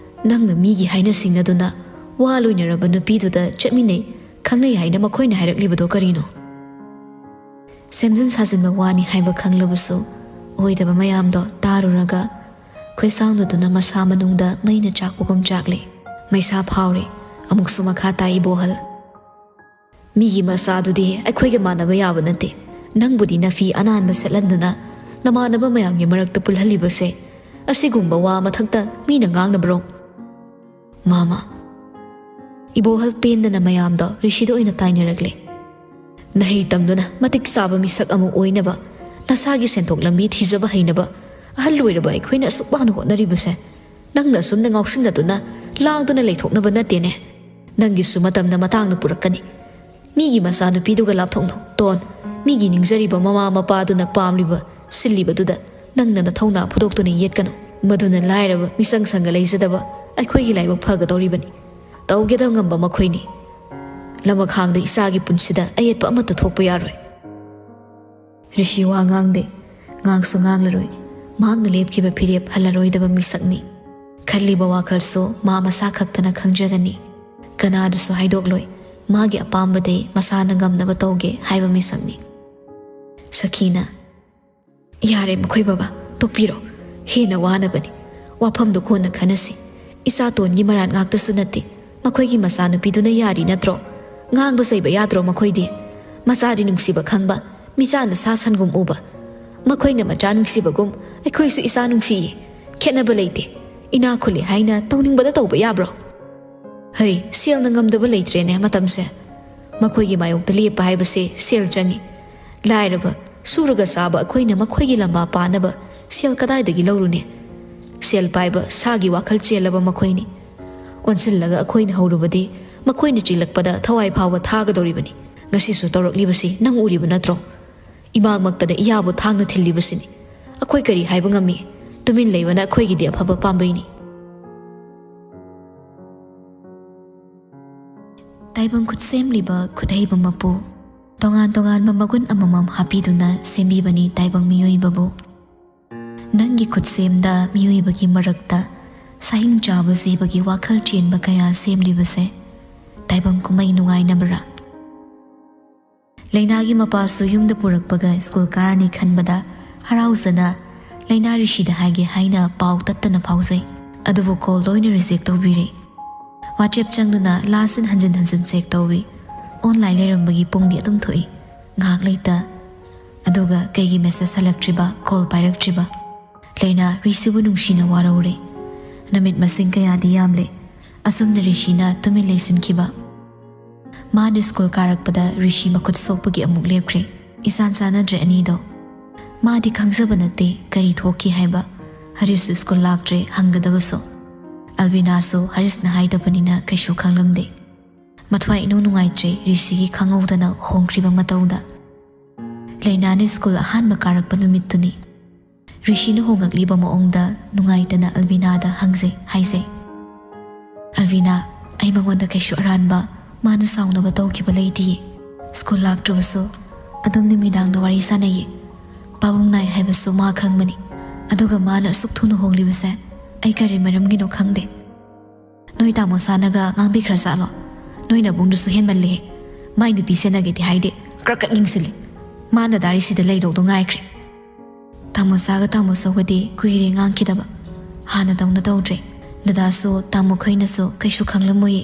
ꯅꯪꯅ ꯃꯤꯒꯤ ꯍꯥꯏꯅ ꯁꯤꯡꯅꯗꯨꯅ ꯋꯥ ꯂꯣꯏꯅꯔꯕ ꯅꯨꯄꯤꯗꯨꯗ ꯆꯠꯃꯤꯟꯅꯩ, ꯈꯪꯅꯩ ꯍꯥꯏꯅ ꯃꯈꯣꯏꯅ ꯍꯥꯏꯔꯛꯂꯤꯕꯗꯣ ꯀꯔꯤꯅꯣ?" ꯁꯦꯝꯖꯤꯟ ꯁꯥꯖꯤꯟꯕ ꯋꯥꯅꯤ ꯍꯥꯏꯕ ꯈꯪꯂꯕꯁꯨ ꯑꯣꯏꯗꯕ ꯃꯌꯥꯝꯗꯣ ꯇꯥꯔꯨꯔꯒ ꯈꯣꯏꯁꯥꯎꯅꯗꯨꯅ ꯃꯁꯥ ꯃꯅꯨꯡꯗ ꯃꯩꯅ ꯆꯥꯛꯄꯒꯨꯝ ꯆꯥꯛꯂꯦ꯫ ꯃꯩꯁꯥ ꯐꯥꯎꯔꯦ꯫ ꯑꯃꯨꯛꯁꯨ ꯃꯈꯥ ꯇꯥꯏ ꯏꯕꯣꯍꯜ꯫ "ꯃꯤꯒꯤ ꯃꯆꯥꯗꯨꯗꯤ ꯑꯩꯈꯣꯏꯒ ꯃꯥꯟꯅꯕ ꯌꯥꯕ ꯅꯠꯇꯦ꯫ ꯅꯪꯕꯨꯗꯤ ꯅꯐꯤ ꯑꯅꯥꯟꯕ ꯁꯦꯠꯍꯟꯗꯨꯅ ꯅꯃꯥꯟꯅꯕ ꯃꯌꯥꯝꯒꯤ ꯃꯔꯛꯇ ꯄꯨꯜꯍꯜꯂꯤꯕꯁꯦ, ꯑꯁꯤꯒꯨꯝꯕ ꯋꯥ ꯃꯊꯛꯇ ꯃꯤꯅ ꯉꯥꯡꯅꯕ꯭ꯔꯣ?" "ꯃꯥꯃ꯫" ꯏꯕꯣꯍꯜ ꯄꯦꯟꯗꯅ ꯃꯌꯥꯝꯗꯣ ꯔꯤꯁꯤꯗ ꯑꯣꯏꯅ ꯇꯥꯏꯅꯔꯛꯂꯦ꯫ "ꯅꯍꯩ ꯇꯝꯗꯨꯅ ꯃꯇꯤꯛ ꯆꯥꯕ ꯃꯤꯁꯛ ꯑꯃ ꯑꯣꯏꯅꯕ, ꯅꯁꯥꯒꯤ ꯁꯦꯟꯊꯣꯛ ꯂꯝꯕꯤ ꯊꯤꯖꯕ ꯍꯩꯅꯕ ꯑꯍꯜ ꯑꯣꯏꯔꯕ ꯑꯩꯈꯣꯏꯅ ꯑꯁꯨꯛ ꯋꯥꯅ ꯍꯣꯠꯅꯔꯤꯕꯁꯦ, ꯅꯪꯅ ꯑꯁꯨꯝꯅ ꯉꯥꯎꯁꯤꯟꯅꯗꯨꯅ ꯂꯥꯡꯗꯨꯅ ꯂꯩꯊꯣꯛꯅꯕ ꯅꯠꯇꯦꯅꯦ꯫ ꯅꯪꯒꯤꯁꯨ ꯃꯇꯝꯅ ꯃꯇꯥꯡꯅ ꯄꯨꯔꯛꯀꯅꯤ꯫ ꯃꯤꯒꯤ ꯃꯆꯥꯅꯨꯄꯤꯗꯨꯒ ꯂꯥꯞꯊꯣꯛꯅꯧ꯫ ꯇꯣꯟ, ꯃꯤꯒꯤ ꯅꯤꯡꯖꯔꯤꯕ ꯃꯃꯥ ꯃꯄꯥꯗꯨꯅ ꯄꯥꯝꯂꯤꯕ, ꯁꯤꯜꯂꯤꯕꯗꯨꯗ ꯅꯪꯅ ꯅꯊꯧꯅꯥ ꯐꯨꯗꯣꯛꯇꯨꯅ ꯌꯦꯠꯀꯅꯨ꯫ ꯃꯗꯨꯅ ꯂꯥꯏꯔꯕ, ꯃꯤꯆꯪ ꯁꯪꯒ ꯂꯩꯖꯗꯕ ꯑꯩꯈꯣꯏꯒꯤ ꯂꯥꯏꯕꯛ ꯐꯒꯗꯧꯔꯤꯕꯅꯤ꯫ ꯇꯧꯒꯦꯗ ꯉꯝꯕ ꯃꯈꯣꯏꯅꯤ꯫" ꯂꯃꯈꯥꯡꯗ ꯏꯆꯥꯒꯤ ꯄꯨꯟꯁꯤꯗ ꯑꯌꯦꯠꯄ ꯑꯃꯠꯇ ꯊꯣꯛꯄ ꯌꯥꯔꯣꯏ꯫ ꯔꯤꯁꯤ ꯋꯥ ꯉꯥꯡꯗꯦ, ꯉꯥꯡꯁꯨ ꯉꯥꯡꯂꯔꯣꯏ꯫ ꯃꯍꯥꯛꯅ ꯂꯦꯞꯈꯤꯕ ꯐꯤꯔꯦꯞ ꯍꯜꯂꯔꯣꯏꯗꯕ ꯃꯤꯁꯛꯅꯤ꯫ ꯈꯜꯂꯤꯕ ꯋꯥꯈꯜꯁꯨ ꯃꯥ ꯃꯁꯥ ꯈꯛꯇꯅ ꯈꯪꯖꯒꯅꯤ꯫ ꯀꯅꯥꯗꯁꯨ ꯍꯥꯏꯗꯣꯛꯂꯣꯏ꯫ ꯃꯥꯒꯤ ꯑꯄꯥꯝꯕꯗꯤ ꯃꯁꯥꯅ ꯉꯝꯅꯕ ꯇꯧꯒꯦ ꯍꯥꯏꯕ ꯃꯤꯁꯛꯅꯤ꯫ ꯁꯈꯤꯅ, "ꯌꯥꯔꯦ ꯃꯈꯣꯏ ꯕꯕꯥ, ꯇꯣꯛꯄꯤꯔꯣ꯫ ꯍꯦꯟꯅ ꯋꯥꯅꯕꯅꯤ꯫ ꯋꯥꯐꯝꯗꯨ ꯀꯣꯟꯅ ꯈꯟꯅꯁꯤ꯫ ꯏꯆꯥꯇꯣꯟꯒꯤ ꯃꯔꯥꯟ ꯉꯥꯛꯇꯁꯨ ꯅꯠꯇꯦ꯫ ꯃꯈꯣꯏꯒꯤ ꯃꯆꯥꯅꯨꯄꯤꯗꯨꯅ ꯌꯥꯔꯤ ꯅꯠꯇ꯭ꯔꯣ? ꯉꯥꯡꯕ ꯆꯩꯕ ꯌꯥꯗ꯭ꯔꯣ ꯃꯈꯣꯏꯗꯤ? ꯃꯆꯥꯗꯤ ꯅꯨꯡꯁꯤꯕ ꯈꯪꯕ, ꯃꯤꯆꯥꯅ ꯁꯥ ꯁꯟꯒꯨꯝ ꯎꯕ꯫ ꯃꯈꯣꯏꯅ ꯃꯆꯥ ꯅꯨꯡꯁꯤꯕꯒꯨꯝ ꯑꯩꯈꯣꯏꯁꯨ ꯏꯆꯥ ꯅꯨꯡꯁꯤꯌꯦ꯫ ꯈꯦꯠꯅꯕ ꯂꯩꯇꯦ꯫ ꯏꯅꯥꯛ ꯈꯨꯜꯂꯤ ꯍꯥꯏꯅ ꯇꯧꯅꯤꯡꯕꯗ ꯇꯧꯕ ꯌꯥꯕ꯭ꯔꯣ? ꯍꯩ, ꯁꯦꯜꯅ ꯉꯝꯗꯕ ꯂꯩꯇ꯭ꯔꯦꯅꯦ ꯃꯇꯝꯁꯦ꯫ ꯃꯈꯣꯏꯒꯤ ꯃꯥꯌꯣꯛꯇ ꯂꯦꯞꯄ ꯍꯥꯏꯕꯁꯦ ꯁꯦꯜ ꯆꯪꯏ꯫ ꯂꯥꯏꯔꯕ, ꯁꯨꯔꯒ ꯆꯥꯕ ꯑꯩꯈꯣꯏꯅ ꯃꯈꯣꯏꯒꯤ ꯂꯝꯕꯥ ꯄꯥꯅꯕ ꯁꯦꯜ ꯀꯗꯥꯏꯗꯒꯤ ꯂꯧꯔꯨꯅꯤ? ꯁꯦꯜ ꯄꯥꯏꯕ, ꯁꯥꯒꯤ ꯋꯥꯈꯜ ꯆꯦꯜꯂꯕ ꯃꯈꯣꯏꯅꯤ꯫ ꯑꯣꯟꯁꯤꯜꯂꯒ ꯑꯩꯈꯣꯏꯅ ꯍꯧꯔꯨꯕꯗꯤ ꯃꯈꯣꯏꯅ ꯆꯤꯜꯂꯛꯄꯗ ꯊꯋꯥꯏ ꯐꯥꯎꯕ ꯊꯥꯒꯗꯧꯔꯤꯕꯅꯤ꯫ ꯉꯁꯤꯁꯨ ꯇꯧꯔꯛꯂꯤꯕꯁꯤ ꯅꯪ ꯎꯔꯤꯕ ꯅꯠꯇ꯭ꯔꯣ? ꯏꯃꯥꯃꯛꯇꯗ ꯏꯌꯥꯕꯨ ꯊꯥꯡꯅ ꯊꯤꯜꯂꯤꯕꯁꯤꯅꯤ꯫ ꯑꯩꯈꯣꯏ ꯀꯔꯤ ꯍꯥꯏꯕ ꯉꯝꯃꯤ? ꯇꯨꯃꯤꯟ ꯂꯩꯕꯅ ꯑꯩꯈꯣꯏꯒꯤꯗꯤ ꯑꯐꯕ ꯄꯥꯝꯕꯩꯅꯤ꯫ ꯇꯥꯏꯕꯪ ꯈꯨꯠꯁꯦꯝꯂꯤꯕ ꯈꯨꯠꯍꯩꯕ ꯃꯄꯨ, ꯇꯣꯉꯥꯟ ꯇꯣꯉꯥꯟꯕ ꯃꯒꯨꯟ ꯑꯃꯃꯝ ꯍꯥꯞꯄꯤꯗꯨꯅ ꯁꯦꯝꯕꯤꯕꯅꯤ ꯇꯥꯏꯕꯪ ꯃꯤꯑꯣꯏꯕꯕꯨ꯫ ꯅꯪꯒꯤ ꯈꯨꯠꯁꯦꯝꯗ ꯃꯤꯑꯣꯏꯕꯒꯤ ꯃꯔꯛꯇ ꯁꯥꯍꯤꯡ ꯆꯥꯕ ꯖꯤꯕꯒꯤ ꯋꯥꯈꯜ ꯆꯦꯟꯕ ꯀꯌꯥ ꯁꯦꯝꯂꯤꯕꯁꯦ ꯇꯥꯏꯕꯪ ꯀꯨꯝꯍꯩ ꯅꯨꯡꯉꯥꯏꯅꯕꯔꯥ? ꯂꯩꯅꯥꯒꯤ ꯃꯄꯥꯁꯨ ꯌꯨꯝꯗ ꯄꯨꯔꯛꯄꯒ ꯁ꯭ꯀꯨꯜ ꯀꯥꯔꯅꯤ ꯈꯟꯕꯗ ꯍꯔꯥꯎꯖꯅ ꯂꯩꯅꯥ ꯔꯤꯁꯤꯗ ꯍꯥꯏꯒꯦ ꯍꯥꯏꯅ ꯄꯥꯎ ꯇꯠꯇꯅ ꯐꯥꯎꯖꯩ꯫ ꯑꯗꯨꯕꯨ ꯀꯣꯜ ꯂꯣꯏꯅ ꯔꯤꯖꯦꯛ ꯇꯧꯕꯤꯔꯦ꯫ ꯋꯥꯆꯦꯞ ꯆꯪꯗꯨꯅ ꯂꯥꯁ ꯁꯤꯟ ꯍꯟꯖꯤꯟ ꯍꯟꯖꯤꯟ ꯆꯦꯛ ꯇꯧꯏ꯫ ꯑꯣꯟꯂꯥꯏꯟ ꯂꯩꯔꯝꯕꯒꯤ ꯄꯨꯡꯗꯤ ꯑꯗꯨꯝ ꯊꯣꯛꯏ, ꯉꯥꯏꯍꯥꯛ ꯂꯩꯇ꯫ ꯑꯗꯨꯒ ꯀꯩꯒꯤ ꯃꯦꯁꯦꯖ ꯍꯜꯂꯛꯇ꯭ꯔꯤꯕ, ꯀꯣꯜ ꯄꯥꯏꯔꯛꯇ꯭ꯔꯤꯕ? ꯂꯩꯅꯥ ꯔꯤꯁꯤꯕꯨ ꯅꯨꯡꯁꯤꯅ ꯋꯥꯔꯧꯔꯦ꯫ ꯅꯨꯃꯤꯠ ꯃꯁꯤꯡ ꯀꯌꯥꯗꯤ ꯌꯥꯝꯂꯦ ꯑꯁꯨꯝꯅ ꯔꯤꯁꯤꯅ ꯇꯨꯃꯤꯟ ꯂꯩꯁꯤꯟꯈꯤꯕ꯫ ꯃꯥꯅ ꯁ꯭ꯀꯨꯜ ꯀꯥꯔꯛꯄꯗ ꯔꯤꯁꯤ ꯃꯈꯨꯠ ꯁꯣꯛꯄꯒꯤ ꯑꯃꯨꯛ ꯂꯦꯞꯈ꯭ꯔꯦ꯫ ꯏꯆꯥꯟ ꯆꯥꯟꯅꯗ꯭ꯔꯦ ꯑꯅꯤꯗꯣ꯫ ꯃꯥꯗꯤ ꯈꯪꯖꯕ ꯅꯠꯇꯦ ꯀꯔꯤ ꯊꯣꯛꯈꯤ ꯍꯥꯏꯕ꯫ ꯍꯔꯤꯁꯁꯨ ꯁ꯭ꯀꯨꯜ ꯂꯥꯛꯇ꯭ꯔꯦ ꯍꯪꯒꯗꯕꯁꯨ꯫ ꯑꯜꯕꯤꯅꯥꯁꯨ ꯍꯔꯤꯁꯅ ꯍꯥꯏꯗꯕꯅꯤꯅ ꯀꯩꯁꯨ ꯈꯪꯂꯝꯗꯦ꯫ ꯃꯊ꯭ꯋꯥꯏ ꯏꯅꯨꯡ ꯅꯨꯡꯉꯥꯏꯇ꯭ꯔꯦ ꯔꯤꯁꯤꯒꯤ ꯈꯪꯍꯧꯗꯅ ꯍꯣꯡꯈ꯭ꯔꯤꯕ ꯃꯇꯧꯗ꯫ ꯂꯩꯅꯥꯅ ꯁ꯭ꯀꯨꯜ ꯑꯍꯥꯟꯕ ꯀꯥꯔꯛꯄ ꯅꯨꯃꯤꯠꯇꯨꯅꯤ꯫ ꯔꯤꯁꯤꯅ ꯍꯣꯡꯂꯛꯂꯤꯕ ꯃꯑꯣꯡꯗ ꯅꯨꯡꯉꯥꯏꯇꯅ ꯑꯜꯕꯤꯅꯥꯗ ꯍꯪꯖꯩ, ꯍꯥꯏꯖꯩ꯫ "ꯑꯜꯕꯤꯅꯥ, ꯑꯩ ꯃꯉꯣꯟꯗ ꯀꯩꯁꯨ ꯑꯔꯥꯟꯕ ꯃꯥꯅ ꯁꯥꯎꯅꯕ ꯇꯧꯈꯤꯕ ꯂꯩꯇꯤꯌꯦ꯫ ꯁ꯭ꯀꯨꯜ ꯂꯥꯛꯇ꯭ꯔꯕꯁꯨ ꯑꯗꯨꯝ ꯅꯨꯃꯤꯗꯥꯡꯗ ꯋꯥꯔꯤ ꯁꯥꯟꯅꯩꯌꯦ꯫ ꯄꯥꯕꯨꯡ ꯅꯥꯏ ꯍꯥꯏꯕꯁꯨ ꯃꯥ ꯈꯪꯕꯅꯤ꯫ ꯑꯗꯨꯒ ꯃꯥꯅ ꯑꯁꯨꯛ ꯊꯨꯅ ꯍꯣꯡꯂꯤꯕꯁꯦ ꯑꯩ ꯀꯔꯤ ꯃꯔꯝꯒꯤꯅꯣ ꯈꯪꯗꯦ꯫ ꯅꯣꯏ ꯇꯥꯃꯣ ꯁꯥꯅꯒ ꯉꯥꯡꯕꯤꯈ꯭ꯔꯖꯥꯠꯂꯣ? ꯅꯣꯏ ꯅꯕꯨꯡꯗꯨꯁꯨ ꯍꯦꯟꯃꯜꯂꯦꯍꯦ꯫ ꯃꯥꯏ ꯅꯨꯄꯤ ꯁꯦꯟꯅꯒꯦꯗꯤ ꯍꯥꯏꯗꯦ, ꯀ꯭ꯔꯛ ꯀ꯭ꯔꯛ ꯌꯦꯡꯁꯤꯜꯂꯤ꯫ ꯃꯥꯅ ꯗꯥꯔꯤꯁꯤꯗ ꯂꯩꯗꯧꯗꯣ ꯉꯥꯏꯈ꯭ꯔꯦ꯫ ꯇꯥꯃꯣꯆꯥꯒ ꯇꯥꯃꯣꯆꯧꯒꯗꯤ ꯀꯨꯏꯔꯦ ꯉꯥꯡꯈꯤꯗꯕ꯫ ꯍꯥꯟꯅꯗꯧꯅ ꯇꯧꯗ꯭ꯔꯦ꯫ ꯗꯗꯥꯁꯨ ꯇꯥꯃꯣꯈꯩꯅꯁꯨ ꯀꯩꯁꯨ ꯈꯪꯂꯝꯃꯣꯏꯌꯦ꯫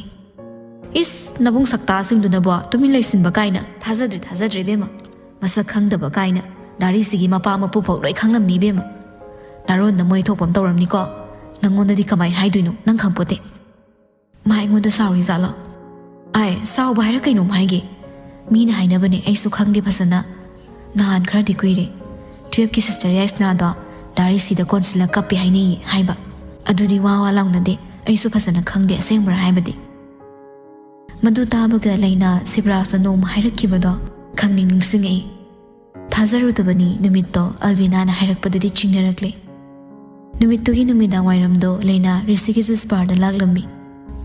"ꯏꯁ, ꯅꯕꯨꯡ ꯁꯛꯇꯥꯁꯤꯡꯗꯨꯅꯕꯣ ꯇꯨꯃꯤꯟ ꯂꯩꯁꯤꯟꯕ ꯀꯥꯏꯅ꯫ ꯊꯥꯖꯗ꯭ꯔꯦ, ꯊꯥꯖꯗ꯭ꯔꯦ ꯏꯕꯦꯝꯃ꯫ ꯃꯁꯛ ꯈꯪꯗꯕ ꯀꯥꯏꯅ꯫ ꯗꯥꯔꯤꯁꯤꯒꯤ ꯃꯄꯥ ꯃꯄꯨ ꯐꯥꯎ ꯂꯣꯏ ꯈꯪꯂꯝꯅꯤ ꯏꯕꯦꯝꯃ꯫ ꯅꯥꯔꯣꯟꯗ ꯃꯣꯏ ꯊꯣꯛꯄ ꯑꯃ ꯇꯧꯔꯝꯅꯤꯀꯣ꯫ ꯅꯪꯉꯣꯟꯗꯗꯤ ꯀꯃꯥꯏ ꯍꯥꯏꯗꯣꯏꯅꯣ? ꯅꯪ ꯈꯪꯄꯣꯠꯇꯦ꯫" ꯃꯥ ꯑꯩꯉꯣꯟꯗ ꯁꯥꯎꯔꯤ ꯖꯥꯠꯂꯣ? ꯑꯥꯏ, ꯁꯥꯎꯕ ꯍꯥꯏꯔ ꯀꯩꯅꯣꯝ ꯍꯥꯏꯒꯦ꯫ ꯃꯤꯅ ꯍꯥꯏꯅꯕꯅꯦ, ꯑꯩꯁꯨ ꯈꯪꯗꯦ ꯐꯖꯅ꯫ ꯅꯍꯥꯟ ꯈꯔꯗꯤ ꯀꯨꯏꯔꯦ꯫ ꯇꯨꯌꯦꯜꯞꯀꯤ ꯁꯤꯁꯇꯔ ꯌꯥꯏꯁꯅꯥꯗꯣ ꯗꯥꯔꯤꯁꯤꯗ ꯀꯣꯟꯁꯤꯜꯂ ꯀꯞꯄꯦ ꯍꯥꯏꯅꯩꯌꯦ ꯍꯥꯏꯕ꯫ ꯑꯗꯨꯗꯤ ꯋꯥ ꯋꯥ ꯂꯥꯎꯅꯗꯦ꯫ ꯑꯩꯁꯨ ꯐꯖꯅ ꯈꯪꯗꯦ ꯑꯁꯦꯡꯕ꯭ꯔꯥ ꯍꯥꯏꯕꯗꯤ꯫ ꯃꯗꯨ ꯇꯥꯕꯒ ꯂꯩꯅꯥ ꯁꯤꯕꯔꯥꯖꯅ ꯅꯣꯡꯃ ꯍꯥꯏꯔꯛꯈꯤꯕꯗꯣ ꯈꯪꯅꯤꯡ ꯅꯤꯡꯁꯤꯡꯉꯛꯏ꯫ ꯊꯥꯖꯔꯨꯗꯕꯅꯤ ꯅꯨꯃꯤꯠꯇꯣ ꯑꯜꯕꯤꯅꯥꯅ ꯍꯥꯏꯔꯛꯄꯗꯗꯤ ꯆꯤꯡꯅꯔꯛꯂꯦ꯫ ꯅꯨꯃꯤꯠꯇꯨꯒꯤ ꯅꯨꯃꯤꯗꯥꯡ ꯋꯥꯏꯔꯝꯗꯣ ꯂꯩꯅꯥ ꯔꯤꯁꯤꯒꯤ ꯖꯨꯁ ꯕꯥꯔꯗ ꯂꯥꯛꯂꯝꯃꯤ꯫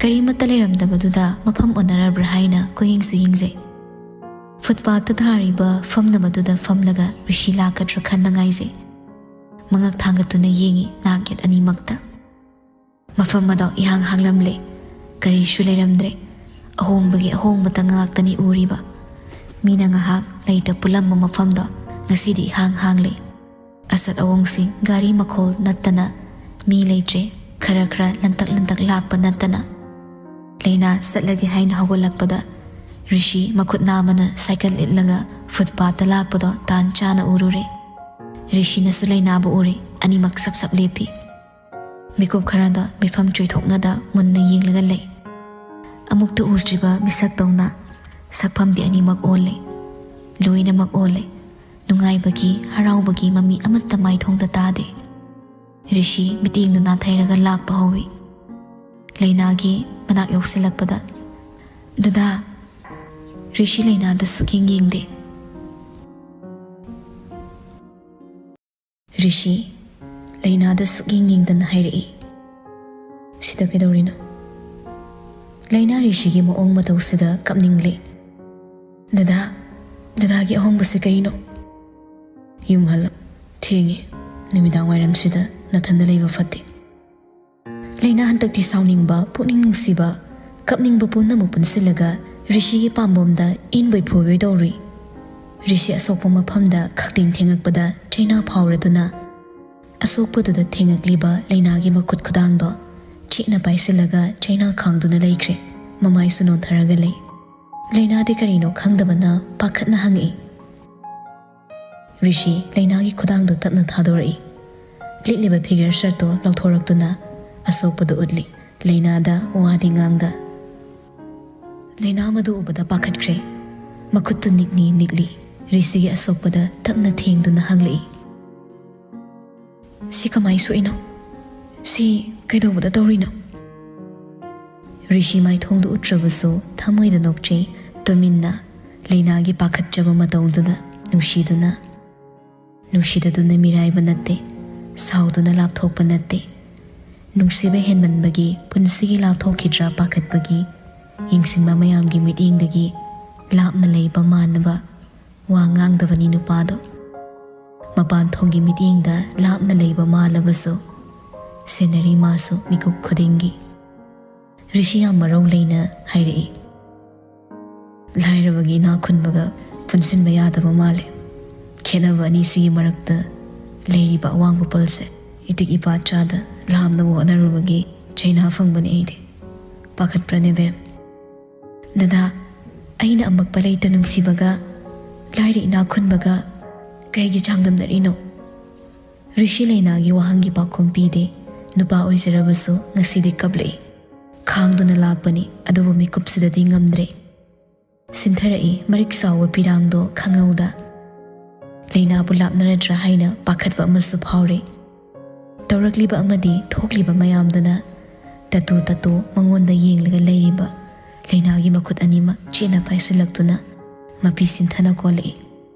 ꯀꯔꯤꯃꯠꯇ ꯂꯩꯔꯝꯗꯕꯗꯨꯗ ꯃꯐꯝ ꯑꯣꯟꯅꯔꯕ꯭ꯔꯥ ꯍꯥꯏꯅ ꯀꯣꯏꯌꯦꯡꯁꯨ ꯌꯦꯡꯖꯩ꯫ ꯐꯨꯠꯄꯥꯠꯇ ꯊꯥꯔꯤꯕ ꯐꯝꯅꯕꯗꯨꯗ ꯐꯝꯂꯒ ꯔꯤꯁꯤ ꯂꯥꯛꯀꯗ꯭ꯔꯥ ꯈꯟꯅ ꯉꯥꯏꯖꯩ꯫ ꯃꯉꯛ ꯊꯥꯡꯒꯠꯇꯨꯅ ꯌꯦꯡꯉꯤ ꯅꯥꯛ ꯌꯦꯠ ꯑꯅꯤꯃꯛꯇ꯫ ꯃꯐꯝ ꯑꯗꯣ ꯏꯍꯥꯡ ꯍꯥꯡꯂꯝꯂꯦ꯫ ꯀꯔꯤꯁꯨ ꯂꯩꯔꯝꯗ꯭ꯔꯦ꯫ ꯑꯍꯣꯡꯕꯒꯤ ꯑꯍꯣꯡꯕꯇ ꯉꯥꯛꯇꯅꯤ ꯎꯔꯤꯕ꯫ ꯃꯤꯅ ꯉꯥꯏꯍꯥꯛ ꯂꯩꯇ ꯄꯨꯜꯂꯝꯕ ꯃꯐꯝꯗꯣ ꯉꯁꯤꯗꯤ ꯏꯍꯥꯡ ꯍꯥꯡꯂꯦ꯫ ꯑꯁꯠ ꯑꯋꯣꯡꯁꯤꯡ, ꯒꯥꯔꯤ ꯃꯈꯣꯜ ꯅꯠꯇꯅ, ꯃꯤ ꯂꯩꯇ꯭ꯔꯦ꯫ ꯈꯔ ꯈꯔ ꯂꯟꯇꯛ ꯂꯟꯇꯛ ꯂꯥꯛꯄ ꯅꯠꯇꯅ꯫ ꯂꯩꯅꯥ ꯆꯠꯂꯒꯦ ꯍꯥꯏꯅ ꯍꯧꯒꯠꯂꯛꯄꯗ ꯔꯤꯁꯤ ꯃꯈꯨꯠ ꯅꯥꯝꯃꯅ ꯁꯥꯏꯀꯜ ꯏꯠꯂꯒ ꯐꯨꯠꯄꯥꯠꯇ ꯂꯥꯛꯄꯗꯣ ꯇꯥꯟ ꯆꯥꯅ ꯎꯔꯨꯔꯦ꯫ ꯔꯤꯁꯤꯅꯁꯨ ꯂꯩꯅꯥꯕꯨ ꯎꯔꯦ꯫ ꯑꯅꯤꯃꯛ ꯁꯞ ꯁꯞ ꯂꯦꯞꯄꯤ꯫ ꯃꯤꯀꯨꯞ ꯈꯔꯗ ꯃꯤꯐꯝ ꯆꯣꯏꯊꯣꯛꯅꯗ ꯃꯨꯟꯅ ꯌꯦꯡꯂꯒ ꯂꯩ꯫ ꯑꯃꯨꯛꯇ ꯎꯗ꯭ꯔꯤꯕ ꯃꯤꯁꯛꯇꯧꯅ ꯁꯛꯐꯝꯗꯤ ꯑꯅꯤꯃꯛ ꯑꯣꯜꯂꯦ꯫ ꯂꯣꯏꯅꯃꯛ ꯑꯣꯜꯂꯦ꯫ ꯅꯨꯡꯉꯥꯏꯕꯒꯤ, ꯍꯔꯥꯎꯕꯒꯤ ꯃꯃꯤ ꯑꯃꯠꯇ ꯃꯥꯏꯊꯣꯡꯗ ꯇꯥꯗꯦ꯫ ꯔꯤꯁꯤ ꯃꯤꯠꯌꯦꯡꯗꯨ ꯅꯥꯊꯩꯔꯒ ꯂꯥꯛꯄ ꯍꯧꯏ꯫ ꯂꯩꯅꯥꯒꯤ ꯃꯅꯥꯛ ꯌꯧꯁꯤꯜꯂꯛꯄꯗ, "ꯗꯗꯥ!" ꯔꯤꯁꯤ ꯂꯩꯅꯥꯗ ꯁꯨꯛꯌꯦꯡ ꯌꯦꯡꯗꯦ꯫ ꯔꯤꯁꯤ ꯂꯩꯅꯥꯗ ꯁꯨꯛꯌꯦꯡ ꯌꯦꯡꯗꯅ ꯍꯥꯏꯔꯛꯏ, "ꯁꯤꯗ ꯀꯩꯗꯧꯔꯤꯅꯣ?" ꯂꯩꯅꯥ ꯔꯤꯁꯤꯒꯤ ꯃꯑꯣꯡ ꯃꯇꯧꯁꯤꯗ ꯀꯞꯅꯤꯡꯂꯦ꯫ "ꯗꯗꯥ, ꯗꯗꯥꯒꯤ ꯑꯍꯣꯡꯕꯁꯦ ꯀꯩꯅꯣ?" "ꯌꯨꯝ ꯍꯜꯂꯣ, ꯊꯦꯡꯉꯦ, ꯅꯨꯃꯤꯗꯥꯡ ꯋꯥꯏꯔꯝꯁꯤꯗ ꯅꯊꯟꯗ ꯂꯩꯕ ꯐꯠꯇꯦ꯫" ꯂꯩꯅꯥ ꯍꯟꯗꯛꯇꯤ ꯁꯥꯎꯅꯤꯡꯕ, ꯄꯨꯛꯅꯤꯡ ꯅꯨꯡꯁꯤꯕ, ꯀꯞꯅꯤꯡꯕ ꯄꯨꯝꯅꯃꯛ ꯄꯨꯟꯁꯤꯜꯂꯒ ꯔꯤꯁꯤꯒꯤ ꯄꯥꯝꯕꯣꯝꯗ ꯏꯟꯕꯣꯏ ꯐꯨꯕꯣꯏ ꯇꯧꯔꯨꯏ꯫ ꯔꯤꯁꯤ ꯑꯁꯣꯛꯄ ꯃꯐꯝꯗ ꯈꯛꯇꯦꯡ ꯊꯦꯡꯉꯛꯄꯗ ꯆꯩꯅꯥ ꯐꯥꯎꯔꯗꯨꯅ ꯑꯁꯣꯛꯄꯗꯨꯗ ꯊꯦꯡꯉꯛꯂꯤꯕ ꯂꯩꯅꯥꯒꯤ ꯃꯈꯨꯠ ꯈꯨꯗꯥꯡꯗꯣ ꯆꯦꯠꯅ ꯄꯥꯏꯁꯤꯜꯂꯒ ꯆꯩꯅꯥ ꯈꯥꯡꯗꯨꯅ ꯂꯩꯈ꯭ꯔꯦ꯫ ꯃꯃꯥꯏꯁꯨ ꯅꯣꯟꯊꯔꯒ ꯂꯩ꯫ ꯂꯩꯅꯥꯗꯤ ꯀꯔꯤꯅꯣ ꯈꯪꯗꯕꯅ ꯄꯥꯈꯠꯅ ꯍꯪꯉꯛꯏ꯫ ꯔꯤꯁꯤ ꯂꯩꯅꯥꯒꯤ ꯈꯨꯗꯥꯡꯗꯣ ꯇꯞꯅ ꯊꯥꯗꯣꯔꯛꯏ꯫ ꯂꯤꯠꯂꯤꯕ ꯐꯤꯒꯔ ꯁꯔꯠꯇꯣ ꯂꯧꯊꯣꯔꯛꯇꯨꯅ ꯑꯁꯣꯛꯄꯗꯨ ꯎꯠꯂꯤ꯫ ꯂꯩꯅꯥꯗ ꯋꯥꯗꯤ ꯉꯥꯡꯗ꯫ ꯂꯩꯅꯥ ꯃꯗꯨ ꯎꯕꯗ ꯄꯥꯈꯠꯈ꯭ꯔꯦ꯫ ꯃꯈꯨꯠꯇꯨ ꯅꯤꯛꯅꯤ ꯅꯤꯛꯂꯤ꯫ ꯔꯤꯁꯤꯒꯤ ꯑꯁꯣꯛꯄꯗ ꯇꯞꯅ ꯊꯦꯡꯗꯨꯅ ꯍꯪꯂꯛꯏ꯫ "ꯁꯤ ꯀꯃꯥꯏ ꯁꯣꯛꯏꯅꯣ? ꯁꯤ ꯀꯩꯗꯧꯕꯗ ꯇꯧꯔꯤꯅꯣ?" ꯔꯤꯁꯤ ꯃꯥꯏꯊꯣꯡꯗꯨ ꯎꯠꯇ꯭ꯔꯕꯁꯨ ꯊꯃꯣꯏꯗ ꯅꯣꯛꯆꯩ꯫ ꯇꯨꯃꯤꯟꯅ ꯂꯩꯅꯥꯒꯤ ꯄꯥꯈꯠꯆꯕ ꯃꯇꯧꯗꯨꯗ ꯅꯨꯡꯁꯤꯗꯨꯅ꯫ ꯅꯨꯡꯁꯤꯗꯗꯨꯅ ꯃꯤꯔꯥꯏꯕ ꯅꯠꯇꯦ, ꯁꯥꯎꯗꯨꯅ ꯂꯥꯞꯊꯣꯛꯄ ꯅꯠꯇꯦ꯫ ꯅꯨꯡꯁꯤꯕ ꯍꯦꯟꯃꯟꯕꯒꯤ ꯄꯨꯟꯁꯤꯒꯤ ꯂꯥꯞꯊꯣꯛꯈꯤꯗ꯭ꯔꯥ ꯄꯥꯈꯠꯄꯒꯤ ꯌꯦꯡꯁꯤꯟꯕ ꯃꯌꯥꯝꯒꯤ ꯃꯤꯠꯌꯦꯡꯗꯒꯤ ꯂꯥꯞꯅ ꯂꯩꯕ ꯃꯥꯟꯅꯕ ꯋꯥ ꯉꯥꯡꯗꯕꯅꯤ ꯅꯨꯄꯥꯗꯣ꯫ ꯃꯄꯥꯟ ꯊꯣꯡꯒꯤ ꯃꯤꯠꯌꯦꯡꯗ ꯂꯥꯞꯅ ꯂꯩꯕ ꯃꯥꯜꯂꯕꯁꯨ, ꯁꯦꯟꯅꯔꯤ ꯃꯥꯁꯨ ꯃꯤꯀꯨꯞ ꯈꯨꯗꯤꯡꯒꯤ꯫ ꯔꯤꯁꯤ ꯌꯥꯝ ꯃꯔꯧ ꯂꯩꯅ ꯍꯥꯏꯔꯛꯏ꯫ "ꯂꯥꯏꯔꯕꯒꯤ ꯏꯅꯥꯛ ꯈꯨꯟꯕꯒ ꯄꯨꯟꯁꯤꯟꯕ ꯌꯥꯗꯕ ꯃꯥꯜꯂꯦ꯫ ꯈꯦꯠꯅꯕ ꯑꯅꯤꯁꯤꯒꯤ ꯃꯔꯛꯇ ꯂꯩꯔꯤꯕ ꯑꯋꯥꯡꯕ ꯄꯜꯁꯦ ꯏꯇꯤꯛ ꯏꯄꯥ ꯆꯥꯗ ꯂꯥꯝꯅ ꯍꯣꯠꯅꯔꯨꯕꯒꯤ ꯆꯩꯅꯥ ꯐꯪꯕꯅꯦ ꯑꯩꯗꯤ꯫ ꯄꯥꯈꯠꯄ꯭ꯔꯅꯦ ꯕꯦꯝ?" "ꯗꯗꯥ, ꯑꯩꯅ ꯑꯃꯛꯄ ꯂꯩꯇ ꯅꯨꯡꯁꯤꯕꯒ ꯂꯥꯏꯔ ꯏꯅꯥꯛ ꯈꯨꯟꯕꯒ ꯀꯩꯒꯤ ꯆꯥꯡꯗꯝꯅꯔꯤꯅꯣ?" ꯔꯤꯁꯤ ꯂꯩꯅꯥꯒꯤ ꯋꯥꯍꯪꯒꯤ ꯄꯥꯎꯈꯨꯝ ꯄꯤꯗꯦ꯫ ꯅꯨꯄꯥ ꯑꯣꯏꯖꯔꯕꯁꯨ ꯉꯁꯤꯗꯤ ꯀꯞꯂꯛꯏ꯫ ꯈꯥꯡꯗꯨꯅ ꯂꯥꯛꯄꯅꯤ, ꯑꯗꯨꯕꯨ ꯃꯤꯀꯨꯞꯁꯤꯗꯗꯤ ꯉꯝꯗ꯭ꯔꯦ꯫ ꯁꯤꯟꯊꯔꯛꯏ ꯃꯔꯤꯛ ꯆꯥꯎꯕ ꯄꯤꯔꯥꯡꯗꯣ ꯈꯪꯍꯧꯗ꯫ ꯂꯩꯅꯥꯕꯨ ꯂꯥꯞꯅꯔꯗ꯭ꯔꯥ ꯍꯥꯏꯅ ꯄꯥꯈꯠꯄ ꯑꯃꯁꯨ ꯐꯥꯎꯔꯦ꯫ ꯇꯧꯔꯛꯂꯤꯕ ꯑꯃꯗꯤ ꯊꯣꯛꯂꯤꯕ ꯃꯌꯥꯝꯗꯨꯅ ꯇꯇꯨ ꯇꯇꯨ ꯃꯉꯣꯟꯗ ꯌꯦꯡꯂꯒ ꯂꯩꯔꯤꯕ ꯂꯩꯅꯥꯒꯤ ꯃꯈꯨꯠ ꯑꯅꯤꯃꯛ ꯆꯦꯠꯅ ꯄꯥꯏꯁꯤꯜꯂꯛꯇꯨꯅ ꯃꯄꯤ ꯁꯤꯟꯊꯅ ꯀꯣꯜꯂꯛꯏ꯫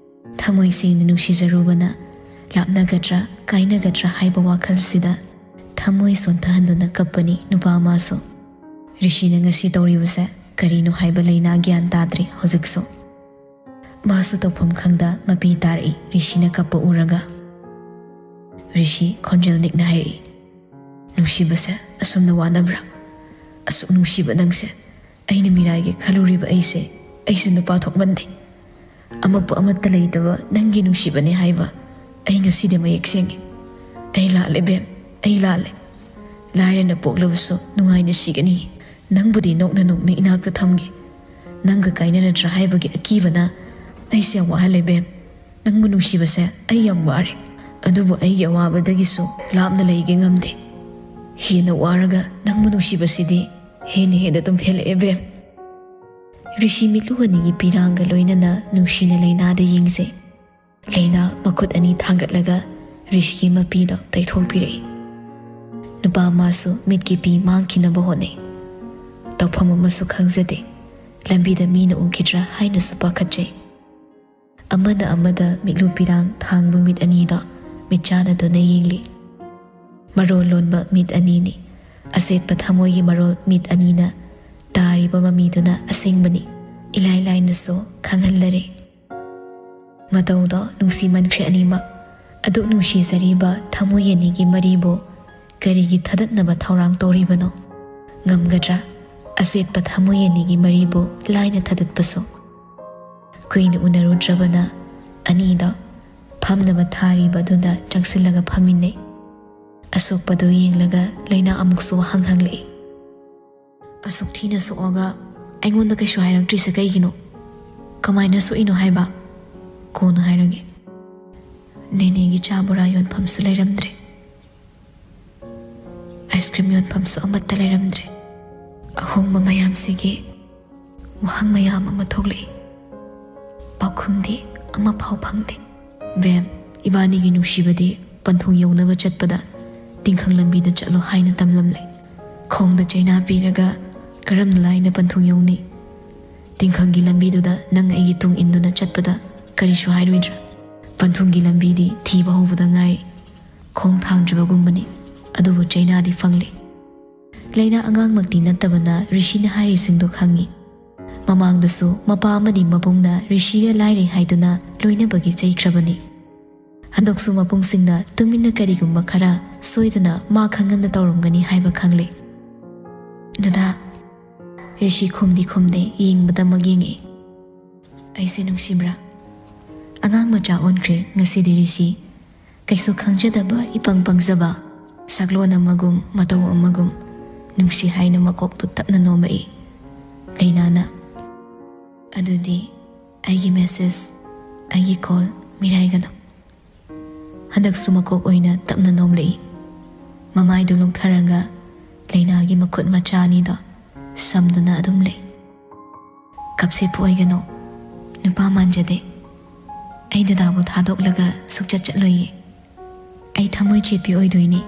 ꯊꯃꯣꯏ ꯁꯦꯡꯅ ꯅꯨꯡꯁꯤꯖꯔꯨꯕꯅ ꯂꯥꯞꯅꯒꯗ꯭ꯔꯥ, ꯀꯥꯏꯅꯒꯗ꯭ꯔꯥ ꯍꯥꯏꯕ ꯋꯥꯈꯜꯁꯤꯗ ꯊꯃꯣꯏ ꯁꯣꯟꯊꯍꯟꯗꯨꯅ ꯀꯞꯄꯅꯤ ꯅꯨꯄꯥ ꯑꯃꯁꯨ꯫ ꯔꯤꯁꯤꯅ ꯉꯁꯤ ꯇꯧꯔꯤꯕꯁꯦ ꯀꯔꯤꯅꯣ ꯍꯥꯏꯕ ꯂꯩꯅꯥ ꯒ꯭ꯌꯥꯟ ꯇꯥꯗ꯭ꯔꯤ ꯍꯧꯖꯤꯛꯁꯨ꯫ ꯃꯥꯁꯨ ꯇꯧꯐꯝ ꯈꯪꯗ ꯃꯄꯤ ꯇꯥꯔꯛꯏ ꯔꯤꯁꯤꯅ ꯀꯞꯄ ꯎꯔꯒ꯫ ꯔꯤꯁꯤ ꯈꯣꯟꯖꯦꯜ ꯅꯤꯛꯅ ꯍꯥꯏꯔꯛꯏ, "ꯅꯨꯡꯁꯤꯕꯁꯦ ꯑꯁꯨꯝꯅ ꯋꯥꯅꯕ꯭ꯔꯥ? ꯑꯁꯨꯛ ꯅꯨꯡꯁꯤꯕ ꯅꯪꯁꯦ ꯑꯩꯅ ꯃꯤꯔꯥꯏꯒꯦ ꯈꯜꯂꯨꯔꯤꯕ ꯑꯩꯁꯦ, ꯑꯩꯁꯦ ꯅꯨꯄꯥ ꯊꯣꯛꯃꯟꯗꯦ꯫ ꯑꯃꯛꯄ ꯑꯃꯠꯇ ꯂꯩꯇꯕ ꯅꯪꯒꯤ ꯅꯨꯡꯁꯤꯕꯅꯦ ꯍꯥꯏꯕ ꯑꯩ ꯉꯁꯤꯗꯤ ꯃꯌꯦꯛ ꯁꯦꯡꯉꯦ꯫ ꯑꯩ ꯂꯥꯜꯂꯦ ꯕꯦꯝ, ꯑꯩ ꯂꯥꯜꯂꯦ꯫ ꯂꯥꯏꯔꯅ ꯄꯣꯛꯂꯕꯁꯨ ꯅꯨꯡꯉꯥꯏꯅ ꯁꯤꯒꯅꯤ꯫ ꯅꯪꯕꯨꯗꯤ ꯅꯣꯛꯅ ꯅꯣꯛꯅ ꯏꯅꯥꯛꯇ ꯊꯝꯒꯦ꯫ ꯅꯪꯒ ꯀꯥꯏꯅꯔꯗ꯭ꯔꯥ ꯍꯥꯏꯕꯒꯤ ꯑꯀꯤꯕꯅ ꯑꯩꯁꯦ ꯌꯥꯝ ꯋꯥꯍꯜꯂꯦ ꯕꯦꯝ꯫ ꯅꯪꯕꯨ ꯅꯨꯡꯁꯤꯕꯁꯦ ꯑꯩ ꯌꯥꯝ ꯋꯥꯔꯦ꯫ ꯑꯗꯨꯕꯨ ꯑꯩꯒꯤ ꯑꯋꯥꯕꯗꯒꯤꯁꯨ ꯂꯥꯞꯅ ꯂꯩꯒꯦ ꯉꯝꯗꯦ꯫ ꯍꯦꯟꯅ ꯋꯥꯔꯒ ꯅꯪꯕꯨ ꯅꯨꯡꯁꯤꯕꯁꯤꯗꯤ ꯍꯦꯟꯅ ꯍꯦꯟꯅ ꯑꯗꯨꯝ ꯍꯦꯜꯂꯛꯑꯦ ꯕꯦꯝ꯫" ꯔꯤꯁꯤ ꯃꯤꯠꯂꯨ ꯑꯅꯤꯒꯤ ꯄꯤꯔꯥꯡꯒ ꯂꯣꯏꯅꯅ ꯅꯨꯡꯁꯤꯅ ꯂꯩꯅꯥꯗ ꯌꯦꯡꯖꯩ꯫ ꯂꯩꯅꯥ ꯃꯈꯨꯠ ꯑꯅꯤ ꯊꯥꯡꯒꯠꯂꯒ ꯔꯤꯁꯤꯒꯤ ꯃꯄꯤꯗꯣ ꯇꯩꯊꯣꯛꯄꯤꯔꯛꯏ꯫ ꯅꯨꯄꯥ ꯃꯥꯁꯨ ꯃꯤꯠꯀꯤ ꯄꯤ ꯃꯥꯡꯈꯤꯅꯕ ꯍꯣꯠꯅꯩ꯫ ꯇꯧꯐꯝ ꯑꯃꯁꯨ ꯈꯪꯖꯗꯦ꯫ ꯂꯝꯕꯤꯗ ꯃꯤꯅ ꯎꯈꯤꯗ꯭ꯔꯥ ꯍꯥꯏꯅꯁꯨ ꯄꯥꯈꯠꯆꯩ꯫ ꯑꯃꯅ ꯑꯃꯗ ꯃꯤꯠꯂꯨ ꯄꯤꯔꯥꯡ ꯊꯥꯡꯕ ꯃꯤꯠ ꯑꯅꯤꯗꯣ ꯃꯤꯠꯆꯥꯟꯅꯗꯨꯅ ꯌꯦꯡꯂꯤ꯫ ꯃꯔꯣꯜ ꯂꯣꯟꯕ ꯃꯤꯠ ꯑꯅꯤꯅꯤ꯫ ꯑꯆꯦꯠꯄ ꯊꯃꯣꯏꯒꯤ ꯃꯔꯣꯜ ꯃꯤꯠ ꯑꯅꯤꯅ ꯇꯥꯔꯤꯕ ꯃꯃꯤꯗꯨꯅ ꯑꯁꯦꯡꯕꯅꯤ꯫ ꯏꯂꯥꯏ ꯂꯥꯏꯅꯁꯨ ꯈꯪꯍꯜꯂꯔꯦ꯫ ꯃꯇꯧꯗꯣ ꯅꯨꯡꯁꯤꯃꯟꯈ꯭ꯔꯦ ꯑꯅꯤꯃꯛ꯫ ꯑꯗꯨꯛ ꯅꯨꯡꯁꯤꯖꯔꯤꯕ ꯊꯃꯣꯏ ꯑꯅꯤꯒꯤ ꯃꯔꯤꯕꯨ ꯀꯔꯤꯒꯤ ꯊꯗꯠꯅꯕ ꯊꯧꯔꯥꯡ ꯇꯧꯔꯤꯕꯅꯣ? ꯉꯝꯒꯗ꯭ꯔꯥ? ꯑꯆꯦꯠꯄ ꯊꯃꯣꯏ ꯑꯅꯤꯒꯤ ꯃꯔꯤꯕꯨ ꯂꯥꯏꯅ ꯊꯗꯠꯄꯁꯨ꯫ ꯀꯨꯏꯅ ꯎꯅꯔꯨꯗ꯭ꯔꯕꯅ ꯑꯅꯤꯗꯣ ꯐꯝꯅꯕ ꯊꯥꯔꯤꯕ ꯑꯗꯨꯗ ꯆꯪꯁꯤꯜꯂꯒ ꯐꯝꯃꯤꯟꯅꯩ꯫ ꯑꯁꯣꯛꯄꯗꯨ ꯌꯦꯡꯂꯒ ꯂꯩꯅꯥ ꯑꯃꯨꯛꯁꯨ ꯋꯥꯍꯪ ꯍꯪꯂꯛꯏ꯫ "ꯑꯁꯨꯛ ꯊꯤꯅ ꯁꯣꯛꯑꯒ ꯑꯩꯉꯣꯟꯗ ꯀꯩꯁꯨ ꯍꯥꯏꯔꯛꯇ꯭ꯔꯤꯁꯦ ꯀꯩꯒꯤꯅꯣ? ꯀꯃꯥꯏꯅ ꯁꯣꯛꯏꯅꯣ ꯍꯥꯏꯕ? ꯀꯣꯟꯅ ꯍꯥꯏꯔꯒꯦ꯫ ꯅꯦꯅꯦꯒꯤ ꯆꯥ ꯕꯣꯔꯥ ꯌꯣꯟꯐꯝꯁꯨ ꯂꯩꯔꯝꯗ꯭ꯔꯦ꯫ ꯑꯥꯏꯁ ꯀ꯭ꯔꯤꯝ ꯌꯣꯟꯐꯝꯁꯨ ꯑꯃꯠꯇ ꯂꯩꯔꯝꯗ꯭ꯔꯦ꯫ ꯑꯍꯣꯡꯕ ꯃꯌꯥꯝꯁꯤꯒꯤ ꯋꯥꯍꯪ ꯃꯌꯥꯝ ꯑꯃ ꯊꯣꯛꯂꯛꯏ꯫ ꯄꯥꯎꯈꯨꯝꯗꯤ ꯑꯃꯐꯥꯎ ꯐꯪꯗꯦ꯫" "ꯕꯦꯝ, ꯏꯕꯥꯅꯤꯒꯤ ꯅꯨꯡꯁꯤꯕꯗꯤ ꯄꯟꯊꯨꯡ ꯌꯧꯅꯕ ꯆꯠꯄꯗ ꯇꯤꯡꯈꯪ ꯂꯝꯕꯤꯗ ꯆꯠꯂꯣ ꯍꯥꯏꯅ ꯇꯝꯂꯝꯂꯦ꯫ ꯈꯣꯡꯗ ꯆꯩꯅꯥ ꯄꯤꯔꯒ ꯀꯔꯝꯅ ꯂꯥꯏꯅ ꯄꯟꯊꯨꯡ ꯌꯧꯅꯤ? ꯇꯤꯡꯈꯪꯒꯤ ꯂꯝꯕꯤꯗꯨꯗ ꯅꯪ ꯑꯩꯒꯤ ꯇꯨꯡ ꯏꯟꯗꯨꯅ ꯆꯠꯄꯗ ꯀꯔꯤꯁꯨ ꯍꯥꯏꯔꯣꯏꯗ꯭ꯔꯥ? ꯄꯟꯊꯨꯡꯒꯤ ꯂꯝꯕꯤꯗꯤ ꯊꯤꯕ ꯍꯧꯕꯗ ꯉꯥꯏꯔꯤ꯫ ꯈꯣꯡ ꯊꯥꯡꯗ꯭ꯔꯤꯕꯒꯨꯝꯕꯅꯤ, ꯑꯗꯨꯕꯨ ꯆꯩꯅꯥꯗꯤ ꯐꯪꯂꯦ꯫ ꯂꯩꯅꯥ ꯑꯉꯥꯡꯃꯛꯇꯤ ꯅꯠꯇꯕꯅ ꯔꯤꯁꯤꯅ ꯍꯥꯏꯔꯤꯁꯤꯡꯗꯣ ꯈꯪꯏ꯫ ꯃꯃꯥꯡꯗꯁꯨ ꯃꯄꯥ ꯑꯃꯗꯤ ꯃꯕꯨꯡꯅ ꯔꯤꯁꯤꯒ ꯂꯥꯏꯔꯩ ꯍꯥꯏꯗꯨꯅ ꯂꯣꯏꯅꯕꯒꯤ ꯆꯩꯈ꯭ꯔꯕꯅꯤ꯫ ꯍꯟꯗꯛꯁꯨ ꯃꯕꯨꯡꯁꯤꯡꯅ ꯇꯨꯃꯤꯟꯅ ꯀꯔꯤꯒꯨꯝꯕ ꯈꯔ ꯁꯣꯏꯗꯅ ꯃꯥ ꯈꯪꯍꯟꯅ ꯇꯧꯔꯝꯒꯅꯤ ꯍꯥꯏꯕ ꯈꯪꯂꯦ꯫ "ꯗꯗꯥ," ꯔꯤꯁꯤ ꯈꯨꯝꯗꯤ ꯈꯨꯝꯗꯦ, ꯌꯦꯡꯕꯗꯃꯛ ꯌꯦꯡꯉꯤ꯫ "ꯑꯩꯁꯦ ꯅꯨꯡꯁꯤꯕ꯭ꯔꯥ?" ꯑꯉꯥꯡ ꯃꯆꯥ ꯑꯣꯟꯈ꯭ꯔꯦ ꯉꯁꯤꯗꯤ ꯔꯤꯁꯤ꯫ ꯀꯩꯁꯨ ꯈꯪꯖꯗꯕ, ꯏꯄꯪ ꯄꯪꯖꯕ, ꯁꯛꯂꯣꯟ ꯑꯃꯒꯨꯝ ꯃꯇꯧ ꯑꯃꯒꯨꯝ꯫ ꯅꯨꯡꯁꯤ ꯍꯥꯏꯅ ꯃꯀꯣꯛꯇꯨ ꯇꯞꯅ ꯅꯣꯝꯃꯛꯏ꯫ ꯂꯩꯅꯥꯅ, "ꯑꯗꯨꯗꯤ ꯑꯩꯒꯤ ꯃꯦꯁꯦꯖ, ꯑꯩꯒꯤ ꯀꯣꯜ ꯃꯤꯔꯥꯏꯒꯅꯨ꯫" ꯍꯟꯗꯛꯁꯨ ꯃꯀꯣꯛ ꯑꯣꯏꯅ ꯇꯞꯅ ꯅꯣꯝꯂꯛꯏ꯫ ꯃꯃꯥꯏꯗꯨ ꯂꯨꯡꯊꯔꯒ ꯂꯩꯅꯥꯒꯤ ꯃꯈꯨꯠ ꯃꯆꯥ ꯑꯅꯤꯗꯣ ꯁꯝꯗꯨꯅ ꯑꯗꯨꯝ ꯂꯩ꯫ "ꯀꯞꯁꯦꯠꯄꯨ ꯑꯣꯏꯒꯅꯨ, ꯅꯨꯄꯥ ꯃꯥꯟꯖꯗꯦ꯫ ꯑꯩ ꯗꯗꯥꯕꯨ ꯊꯥꯗꯣꯛꯂꯒ ꯁꯨꯛꯆꯠ ꯆꯠꯂꯣꯏꯌꯦ꯫ ꯑꯩ ꯊꯃꯣꯏ ꯆꯦꯠꯄꯤ ꯑꯣꯏꯗꯣꯏꯅꯤ꯫"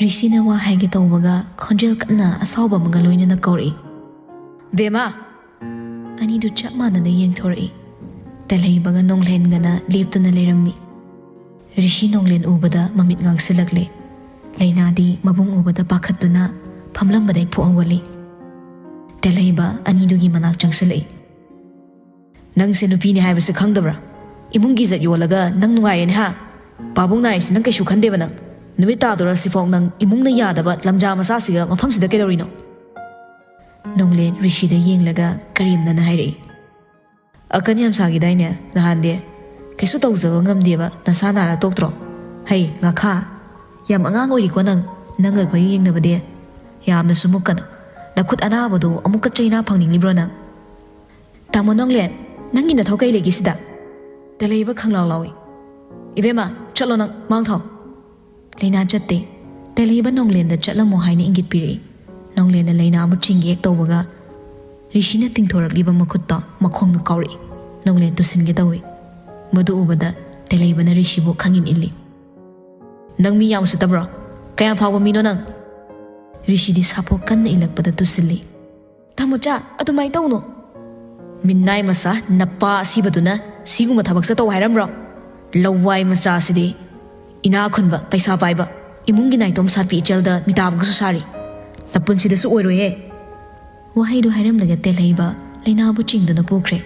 ꯔꯤꯁꯤꯅ ꯋꯥ ꯍꯥꯏꯒꯦ ꯇꯧꯕꯒ ꯈꯣꯟꯖꯦꯜ ꯀꯟꯅ ꯑꯁꯥꯎꯕ ꯑꯃꯒ ꯂꯣꯏꯅꯅ ꯀꯧꯔꯛꯏ, "ꯕꯦꯃꯥ!" ꯑꯅꯤꯗꯨ ꯆꯞ ꯃꯥꯟꯅꯅ ꯌꯦꯡꯊꯣꯔꯛꯏ꯫ ꯇꯦꯜꯍꯩꯕꯒ ꯅꯣꯡꯂꯦꯟꯒꯅ ꯂꯦꯞꯇꯨꯅ ꯂꯩꯔꯝꯃꯤ꯫ ꯔꯤꯁꯤ ꯅꯣꯡꯂꯦꯟ ꯎꯕꯗ ꯃꯃꯤꯠ ꯉꯥꯡꯁꯤꯜꯂꯛꯂꯦ꯫ ꯂꯩꯅꯥꯗꯤ ꯃꯕꯨꯡ ꯎꯕꯗ ꯄꯥꯈꯠꯇꯨꯅ ꯐꯝꯂꯝꯕꯗꯩ ꯐꯨꯛ ꯍꯧꯒꯠꯂꯤ꯫ ꯇꯦꯜꯍꯩꯕ ꯑꯅꯤꯗꯨꯒꯤ ꯃꯅꯥꯛ ꯆꯪꯁꯤꯜꯂꯛꯏ꯫ "ꯅꯪꯁꯦ ꯅꯨꯄꯤꯅꯤ ꯍꯥꯏꯕꯁꯦ ꯈꯪꯗꯕ꯭ꯔꯥ? ꯏꯃꯨꯡꯒꯤ ꯏꯖꯠ ꯌꯣꯜꯂꯒ ꯅꯪ ꯅꯨꯡꯉꯥꯏꯔꯦꯅꯦ ꯍꯥ? ꯄꯥꯕꯨꯡ ꯅꯥꯔꯤꯁꯤ ꯅꯪ ꯀꯩꯁꯨ ꯈꯟꯗꯦꯕ ꯅꯪ? ꯅꯨꯃꯤꯠ ꯇꯥꯗꯣꯔꯁꯤꯐꯥꯎ ꯅꯪ ꯏꯃꯨꯡꯅ ꯌꯥꯗꯕ ꯂꯝꯖꯥ ꯃꯆꯥꯁꯤꯒ ꯃꯐꯝꯁꯤꯗ ꯀꯩꯗꯧꯔꯤꯅꯣ?" ꯅꯣꯡꯂꯦꯟ ꯔꯤꯁꯤꯗ ꯌꯦꯡꯂꯒ ꯀꯔꯦꯝꯅꯅ ꯍꯥꯏꯔꯛꯏ꯫ "ꯑꯀꯟ ꯌꯥꯝ ꯁꯥꯈꯤꯗꯥꯏꯅꯦ ꯅꯍꯥꯟꯗꯤ? ꯀꯩꯁꯨ ꯇꯧꯖꯕ ꯉꯝꯗꯦꯕ, ꯅꯁꯥ ꯅꯥꯔ ꯇꯣꯛꯇ꯭ꯔꯣ? ꯍꯩ, ꯉꯥꯈꯥ, ꯌꯥꯝ ꯑꯉꯥꯡ ꯑꯣꯏꯔꯤꯀꯣ ꯅꯪ, ꯅꯪꯒ ꯑꯩꯈꯣꯏꯒ ꯌꯦꯡꯅꯕꯗꯤ꯫ ꯌꯥꯝꯅꯁꯨ ꯃꯨꯛꯀꯅꯨ꯫ ꯅꯈꯨꯠ ꯑꯅꯥꯕꯗꯨ ꯑꯃꯨꯛꯀ ꯆꯩꯅꯥ ꯐꯪꯅꯤꯡꯂꯤꯕ꯭ꯔꯣ ꯅꯪ?" "ꯇꯥꯃꯣ ꯅꯣꯡꯂꯦꯟ, ꯅꯪꯒꯤ ꯅꯊꯧ ꯀꯩ ꯂꯩꯒꯦ ꯁꯤꯗ?" ꯇꯦꯜꯍꯩꯕ ꯈꯪꯂꯥꯎ ꯂꯥꯎꯏ꯫ "ꯏꯕꯦꯝꯃ, ꯆꯠꯂꯣ ꯅꯪ, ꯃꯥꯡ ꯊꯥꯎ꯫" ꯂꯩꯅꯥ ꯆꯠꯇꯦ꯫ ꯇꯦꯜꯍꯩꯕ ꯅꯣꯡꯂꯦꯟꯗ ꯆꯠꯂꯝꯃꯣ ꯍꯥꯏꯅ ꯏꯪꯒꯤꯠ ꯄꯤꯔꯛꯏ꯫ ꯅꯣꯡꯂꯦꯟꯅ ꯂꯩꯅꯥ ꯑꯃꯨꯛ ꯆꯤꯡꯒꯦ ꯍꯦꯛ ꯇꯧꯕꯒ, ꯔꯤꯁꯤꯅ ꯇꯤꯡꯊꯣꯔꯛꯂꯤꯕ ꯃꯈꯨꯠꯇꯣ ꯃꯈꯣꯡꯅ ꯀꯥꯎꯔꯛꯏ꯫ ꯅꯣꯡꯂꯦꯟ ꯇꯨꯁꯤꯟꯒꯦ ꯇꯧꯏ꯫ ꯃꯗꯨ ꯎꯕꯗ ꯇꯦꯜꯍꯩꯕꯅ ꯔꯤꯁꯤꯕꯨ ꯈꯪꯏꯟ ꯏꯜꯂꯤ꯫ "ꯅꯪ ꯃꯤ ꯌꯥꯝ ꯎꯁꯤꯠꯇꯕ꯭ꯔꯣ? ꯀꯌꯥꯝ ꯐꯥꯎꯕ ꯃꯤꯅꯣ ꯅꯪ?" ꯔꯤꯁꯤꯗꯤ ꯁꯥꯐꯣꯛ ꯀꯟꯅ ꯏꯜꯂꯛꯄꯗ ꯇꯨꯁꯤꯜꯂꯤ꯫ "ꯇꯥꯃꯣꯆꯥ, ꯑꯗꯨꯃꯥꯏꯅ ꯇꯧꯅꯣ꯫" "ꯃꯤꯅꯥꯏ ꯃꯆꯥ, ꯅꯄꯥ ꯑꯁꯤꯕꯗꯨꯅ ꯁꯤꯒꯨꯝꯕ ꯊꯕꯛ ꯆꯠꯇꯧ ꯍꯥꯏꯔꯝꯕ꯭ꯔꯣ? ꯂꯋꯥꯏ ꯃꯆꯥꯁꯤꯗꯤ, ꯏꯅꯥꯛ ꯈꯨꯟꯕ, ꯄꯩꯁꯥ ꯄꯥꯏꯕ ꯏꯃꯨꯡꯒꯤ ꯅꯥꯏꯇꯣꯝ ꯁꯥꯠꯄꯤ ꯏꯆꯜꯗ ꯃꯤꯇꯥꯕꯒꯁꯨ ꯁꯥꯔꯤ꯫ ꯅꯄꯨꯟꯁꯤꯗꯁꯨ ꯑꯣꯏꯔꯣꯏꯌꯦ꯫ ꯋꯥꯍꯩꯗꯨ ꯍꯥꯏꯔꯝꯂꯒ ꯇꯦꯜꯍꯩꯕ ꯂꯩꯅꯥꯕꯨ ꯆꯤꯡꯗꯨꯅ ꯄꯨꯈ꯭ꯔꯦ꯫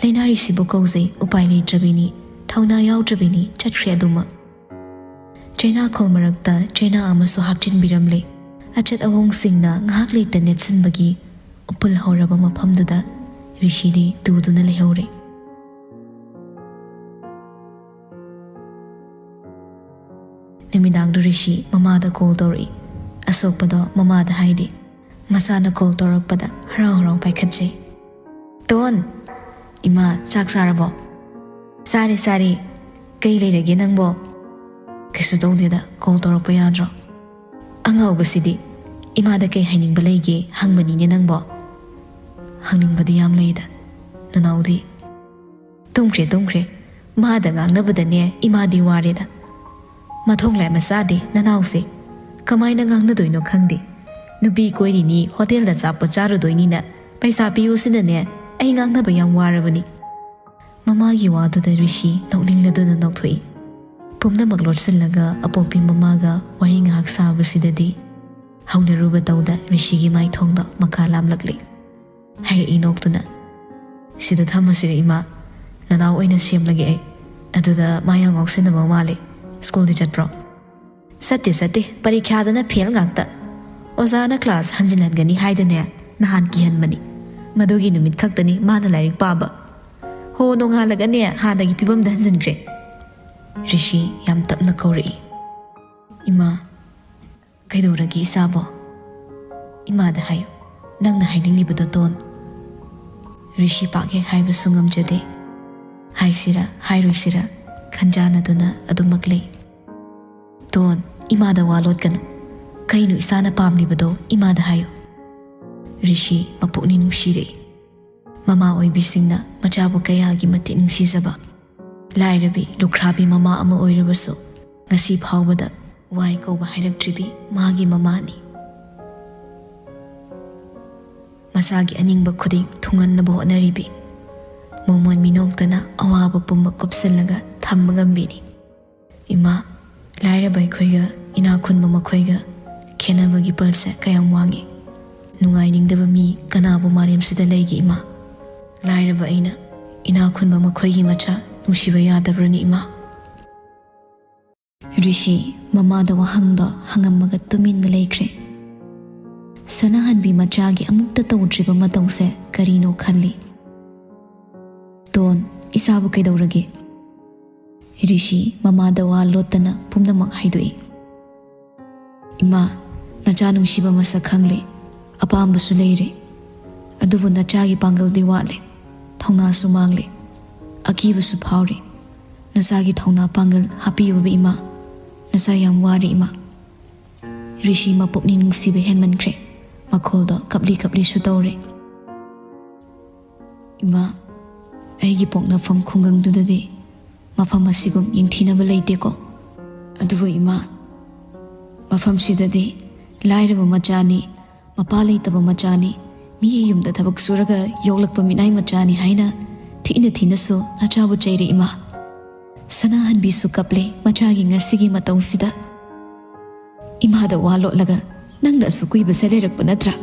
ꯂꯩꯅꯥꯔꯤꯁꯤꯕꯨ ꯀꯧꯖꯩ, ꯎꯄꯥꯏ ꯂꯩꯇ꯭ꯔꯕꯤꯅꯤ, ꯊꯧꯅꯥ ꯌꯥꯎꯗ꯭ꯔꯕꯤꯅꯤ, ꯆꯠꯈ꯭ꯔꯦ ꯑꯗꯨꯃꯛ꯫ ꯆꯩꯅꯥꯈꯣꯜ ꯃꯔꯛꯇ ꯆꯩꯅꯥ ꯑꯃꯁꯨ ꯍꯥꯞꯆꯤꯟꯕꯤꯔꯝꯂꯦ꯫ ꯑꯆꯠ ꯑꯋꯣꯡꯁꯤꯡꯅ ꯉꯥꯏꯍꯥꯛ ꯂꯩꯇ ꯅꯦꯠꯁꯤꯟꯕꯒꯤ ꯎꯄꯨꯜ ꯍꯧꯔꯕ ꯃꯐꯝꯗꯨꯗ ꯔꯤꯁꯤꯗꯤ ꯇꯨꯗꯨꯅ ꯂꯩꯍꯧꯔꯦ꯫ ꯅꯨꯃꯤꯗꯥꯡꯗꯨ ꯔꯤꯁꯤ ꯃꯃꯥꯗ ꯀꯣꯜ ꯇꯧꯔꯛꯏ꯫ ꯑꯁꯣꯛꯄꯗꯣ ꯃꯃꯥꯗ ꯍꯥꯏꯗꯦ꯫ ꯃꯁꯥꯅ ꯀꯣꯜ ꯇꯧꯔꯛꯄꯗ ꯍꯔꯥꯎ ꯍꯔꯥꯎ ꯄꯥꯏꯈꯠꯆꯩ꯫ "ꯇꯣꯟ!" "ꯏꯃꯥ, ꯆꯥꯛ ꯆꯥꯔꯕꯣ?" "ꯆꯥꯔꯦ, ꯆꯥꯔꯦ꯫ ꯀꯩ ꯂꯩꯔꯒꯦ ꯅꯪꯕꯣ?" "ꯀꯩꯁꯨ ꯇꯧꯗꯦꯗ, ꯀꯣꯜ ꯇꯧꯔꯛꯄ ꯌꯥꯗ꯭ꯔꯣ?" "ꯑꯉꯥꯎꯕꯁꯤꯗꯤ, ꯏꯃꯥꯗ ꯀꯩ ꯍꯥꯏꯅꯤꯡꯕ ꯂꯩꯒꯦ ꯍꯪꯕꯅꯤꯅꯦ ꯅꯪꯕꯣ?" "ꯍꯪꯅꯤꯡꯕꯗꯤ ꯌꯥꯝ ꯂꯩꯗ, ꯅꯅꯥꯎꯗꯤ?" "ꯇꯨꯝꯈ꯭ꯔꯦ, ꯇꯨꯝꯈ꯭ꯔꯦ꯫ ꯃꯥꯗ ꯉꯥꯡꯅꯕꯗꯅꯦ ꯏꯃꯥꯗꯤ ꯋꯥꯔꯦꯗ꯫ ꯃꯊꯣꯡ ꯂꯥꯏ ꯃꯆꯥꯗꯦ ꯅꯅꯥꯎꯁꯦ꯫ ꯀꯃꯥꯏꯅ ꯉꯥꯡꯅꯗꯣꯏꯅꯣ ꯈꯪꯗꯦ꯫ ꯅꯨꯄꯤ ꯀꯣꯏꯔꯤꯅꯤ, ꯍꯣꯇꯦꯜꯗ ꯑꯆꯥꯄꯣꯠ ꯆꯥꯔꯨꯗꯣꯏꯅꯤꯅ ꯄꯩꯁꯥ ꯄꯤꯌꯨꯁꯤꯅꯅꯦ ꯑꯩ ꯉꯥꯡꯅꯕ ꯌꯥꯝ ꯋꯥꯔꯕꯅꯤ꯫" ꯃꯃꯥꯒꯤ ꯋꯥꯗꯨꯗ ꯔꯤꯁꯤ ꯅꯣꯛꯅꯤꯡꯂꯗꯨꯅ ꯅꯣꯛꯊꯣꯛꯏ꯫ ꯄꯨꯝꯅꯃꯛ ꯂꯣꯠꯁꯤꯜꯂꯒ ꯑꯄꯣꯛꯄꯤ ꯃꯃꯥꯒ ꯋꯥꯔꯤ ꯉꯥꯏꯍꯥꯛ ꯁꯥꯕꯁꯤꯗꯗꯤ ꯍꯧꯅꯔꯨꯕ ꯇꯧꯗ ꯔꯤꯁꯤꯒꯤ ꯃꯥꯏꯊꯣꯡꯗ ꯃꯀꯥ ꯂꯥꯝꯂꯛꯂꯤ꯫ ꯍꯥꯏꯔꯛꯏ ꯅꯣꯛꯇꯨꯅ, "ꯁꯤꯗ ꯊꯝꯃꯁꯤꯔ ꯏꯃꯥ? ꯅꯅꯥꯎ ꯑꯣꯏꯅ ꯁꯦꯝꯂꯒꯦ ꯑꯩ꯫ ꯑꯗꯨꯗ ꯃꯥ ꯌꯥꯝ ꯉꯥꯎꯁꯤꯟꯅꯕ ꯃꯥꯜꯂꯦ꯫ ꯁ꯭ꯀꯨꯜꯗꯤ ꯆꯠꯄ꯭ꯔꯣ?" "ꯆꯠꯇꯦ, ꯆꯠꯇꯦ꯫ ꯄꯔꯤꯈ꯭ꯌꯥꯗꯅ ꯐꯦꯜ ꯉꯥꯛꯇ꯫ ꯑꯣꯖꯥꯅ ꯀ꯭ꯂꯥꯁ ꯍꯟꯖꯤꯜꯍꯟꯒꯅꯤ ꯍꯥꯏꯗꯅꯦ ꯅꯍꯥꯟ ꯀꯤꯍꯟꯕꯅꯤ꯫ ꯃꯗꯨꯒꯤ ꯅꯨꯃꯤꯠ ꯈꯛꯇꯅꯤ ꯃꯥꯅ ꯂꯥꯏꯔꯤꯛ ꯄꯥꯕ꯫ ꯍꯣ, ꯅꯣꯡꯉꯥꯜꯂꯒꯅꯦ ꯍꯥꯟꯅꯒꯤ ꯐꯤꯕꯝꯗ ꯍꯟꯖꯤꯟꯈ꯭ꯔꯦ꯫" ꯔꯤꯁꯤ ꯌꯥꯝ ꯇꯞꯅ ꯀꯧꯔꯛꯏ꯫ "ꯏꯃꯥ, ꯀꯩꯗꯧꯔꯒꯦ ꯏꯆꯥꯕꯣ?" "ꯏꯃꯥꯗ ꯍꯥꯏꯌꯨ, ꯅꯪꯅ ꯍꯥꯏꯅꯤꯡꯂꯤꯕꯗꯣ, ꯇꯣꯟ꯫" ꯔꯤꯁꯤ ꯄꯥꯛ ꯍꯦꯛ ꯍꯥꯏꯕꯁꯨ ꯉꯝꯖꯗꯦ꯫ ꯍꯥꯏꯁꯤꯔꯥ ꯍꯥꯏꯔꯣꯏꯁꯤꯔꯥ ꯈꯟꯖꯥꯟꯅꯗꯨꯅ ꯑꯗꯨꯃꯛ ꯂꯩ꯫ "ꯇꯣꯟ, ꯏꯃꯥꯗ ꯋꯥ ꯂꯣꯠꯀꯅꯨ꯫ ꯀꯩꯅꯣ ꯏꯆꯥꯅ ꯄꯥꯝꯂꯤꯕꯗꯣ ꯏꯃꯥꯗ ꯍꯥꯏꯌꯨ꯫" ꯔꯤꯁꯤ ꯃꯄꯨꯛꯅꯤꯡ ꯅꯨꯡꯁꯤꯔꯛꯏ꯫ ꯃꯃꯥ ꯑꯣꯏꯕꯤꯁꯤꯡꯅ ꯃꯆꯥꯕꯨ ꯀꯌꯥꯒꯤ ꯃꯇꯤꯛ ꯅꯨꯡꯁꯤꯖꯕ꯫ ꯂꯥꯏꯔꯕꯤ, ꯂꯨꯈ꯭ꯔꯥꯕꯤ ꯃꯃꯥ ꯑꯃ ꯑꯣꯏꯔꯕꯁꯨ ꯉꯁꯤ ꯐꯥꯎꯕꯗ ꯋꯥꯏ ꯀꯧꯕ ꯍꯥꯏꯔꯛꯇ꯭ꯔꯤꯕꯤ ꯃꯥꯒꯤ ꯃꯃꯥꯅꯤ꯫ ꯃꯆꯥꯒꯤ ꯑꯅꯤꯡꯕ ꯈꯨꯗꯤꯡ ꯊꯨꯡꯍꯟꯅꯕ ꯍꯣꯠꯅꯔꯤꯕꯤ꯫ ꯃꯣꯃꯣꯟ ꯃꯤꯅꯣꯛꯇꯅ ꯑꯋꯥꯕ ꯄꯨꯝꯕ ꯀꯨꯞꯁꯤꯜꯂꯒ ꯊꯝꯕ ꯉꯝꯕꯤꯅꯤ꯫ ꯏꯃꯥ, ꯂꯥꯏꯔꯕ ꯑꯩꯈꯣꯏꯒ ꯏꯅꯥꯛ ꯈꯨꯟꯕ ꯃꯈꯣꯏꯒ ꯈꯦꯟꯅꯕꯒꯤ ꯄꯜꯁꯦ ꯀꯌꯥꯝ ꯋꯥꯡꯉꯤ꯫ ꯅꯨꯡꯉꯥꯏꯅꯤꯡꯗꯕ ꯃꯤ ꯀꯅꯥꯕꯨ ꯃꯥꯂꯦꯝꯁꯤꯗ ꯂꯩꯒꯦ ꯏꯃꯥ? ꯂꯥꯏꯔꯕ ꯑꯩꯅ ꯏꯅꯥꯛ ꯈꯨꯟꯕ ꯃꯈꯣꯏꯒꯤ ꯃꯆꯥ ꯅꯨꯡꯁꯤꯕ ꯌꯥꯗꯕ꯭ꯔꯅꯦ ꯏꯃꯥ? ꯔꯤꯁꯤ ꯃꯃꯥꯗ ꯋꯥꯍꯪꯗꯣ ꯍꯪꯉꯝꯃꯒ ꯇꯨꯃꯤꯟꯅ ꯂꯩꯈ꯭ꯔꯦ꯫ ꯁꯅꯥꯍꯟꯕꯤ ꯃꯆꯥꯒꯤ ꯑꯃꯨꯛꯇ ꯇꯧꯗ꯭ꯔꯤꯕ ꯃꯇꯧꯁꯦ ꯀꯔꯤꯅꯣ ꯈꯜꯂꯤ꯫ "ꯇꯣꯟ, ꯏꯆꯥꯕꯨ ꯀꯩꯗꯧꯔꯒꯦ?" ꯔꯤꯁꯤ ꯃꯃꯥꯗ ꯋꯥ ꯂꯣꯠꯇꯅ ꯄꯨꯝꯅꯃꯛ ꯍꯥꯏꯗꯣꯛꯏ꯫ "ꯏꯃꯥ, ꯅꯆꯥ ꯅꯨꯡꯁꯤꯕ ꯃꯁꯛ ꯈꯪꯂꯦ, ꯑꯄꯥꯝꯕꯁꯨ ꯂꯩꯔꯦ꯫ ꯑꯗꯨꯕꯨ ꯅꯆꯥꯒꯤ ꯄꯥꯡꯒꯜꯗꯤ ꯋꯥꯠꯂꯦ, ꯊꯧꯅꯥꯁꯨ ꯃꯥꯡꯂꯦ, ꯑꯀꯤꯕꯁꯨ ꯐꯥꯎꯔꯦ꯫ ꯅꯆꯥꯒꯤ ꯊꯧꯅꯥ ꯄꯥꯡꯒꯜ ꯍꯥꯞꯄꯤꯌꯨꯕ ꯏꯃꯥ, ꯅꯆꯥ ꯌꯥꯝ ꯋꯥꯔꯦ ꯏꯃꯥ꯫" ꯔꯤꯁꯤ ꯃꯄꯨꯛꯅꯤꯡ ꯅꯨꯡꯁꯤꯕ ꯍꯦꯟꯃꯟꯈ꯭ꯔꯦ, ꯃꯈꯣꯜꯗꯣ ꯀꯞꯂꯤ ꯀꯞꯂꯤꯁꯨ ꯇꯧꯔꯦ꯫ "ꯏꯃꯥ, ꯑꯩꯒꯤ ꯄꯣꯛꯅꯐꯝ ꯈꯨꯡꯒꯪꯗꯨꯗꯗꯤ ꯃꯐꯝ ꯑꯁꯤꯒꯨꯝ ꯌꯦꯡꯊꯤꯅꯕ ꯂꯩꯇꯦꯀꯣ꯫ ꯑꯗꯨꯕꯨ ꯏꯃꯥ, ꯃꯐꯝꯁꯤꯗꯗꯤ ꯂꯥꯏꯔꯕ ꯃꯆꯥꯅꯤ, ꯃꯄꯥ ꯂꯩꯇꯕ ꯃꯆꯥꯅꯤ, ꯃꯤꯒꯤ ꯌꯨꯝꯗ ꯊꯕꯛ ꯁꯨꯔꯒ ꯌꯣꯛꯂꯛꯄ ꯃꯤꯅꯥꯏ ꯃꯆꯥꯅꯤ ꯍꯥꯏꯅ ꯊꯤꯅ ꯊꯤꯅꯁꯨ ꯅꯆꯥꯕꯨ ꯆꯩꯔꯦ ꯏꯃꯥ꯫ ꯁꯅꯥꯍꯟꯕꯤꯁꯨ ꯀꯞꯂꯦ ꯃꯆꯥꯒꯤ ꯉꯁꯤꯒꯤ ꯃꯇꯧꯁꯤꯗ꯫" "ꯏꯃꯥꯗ ꯋꯥ ꯂꯣꯠꯂꯒ ꯅꯪꯅ ꯑꯁꯨꯛ ꯀꯨꯏꯕꯁꯦ ꯂꯩꯔꯛꯄ ꯅꯠꯇ꯭ꯔꯥ?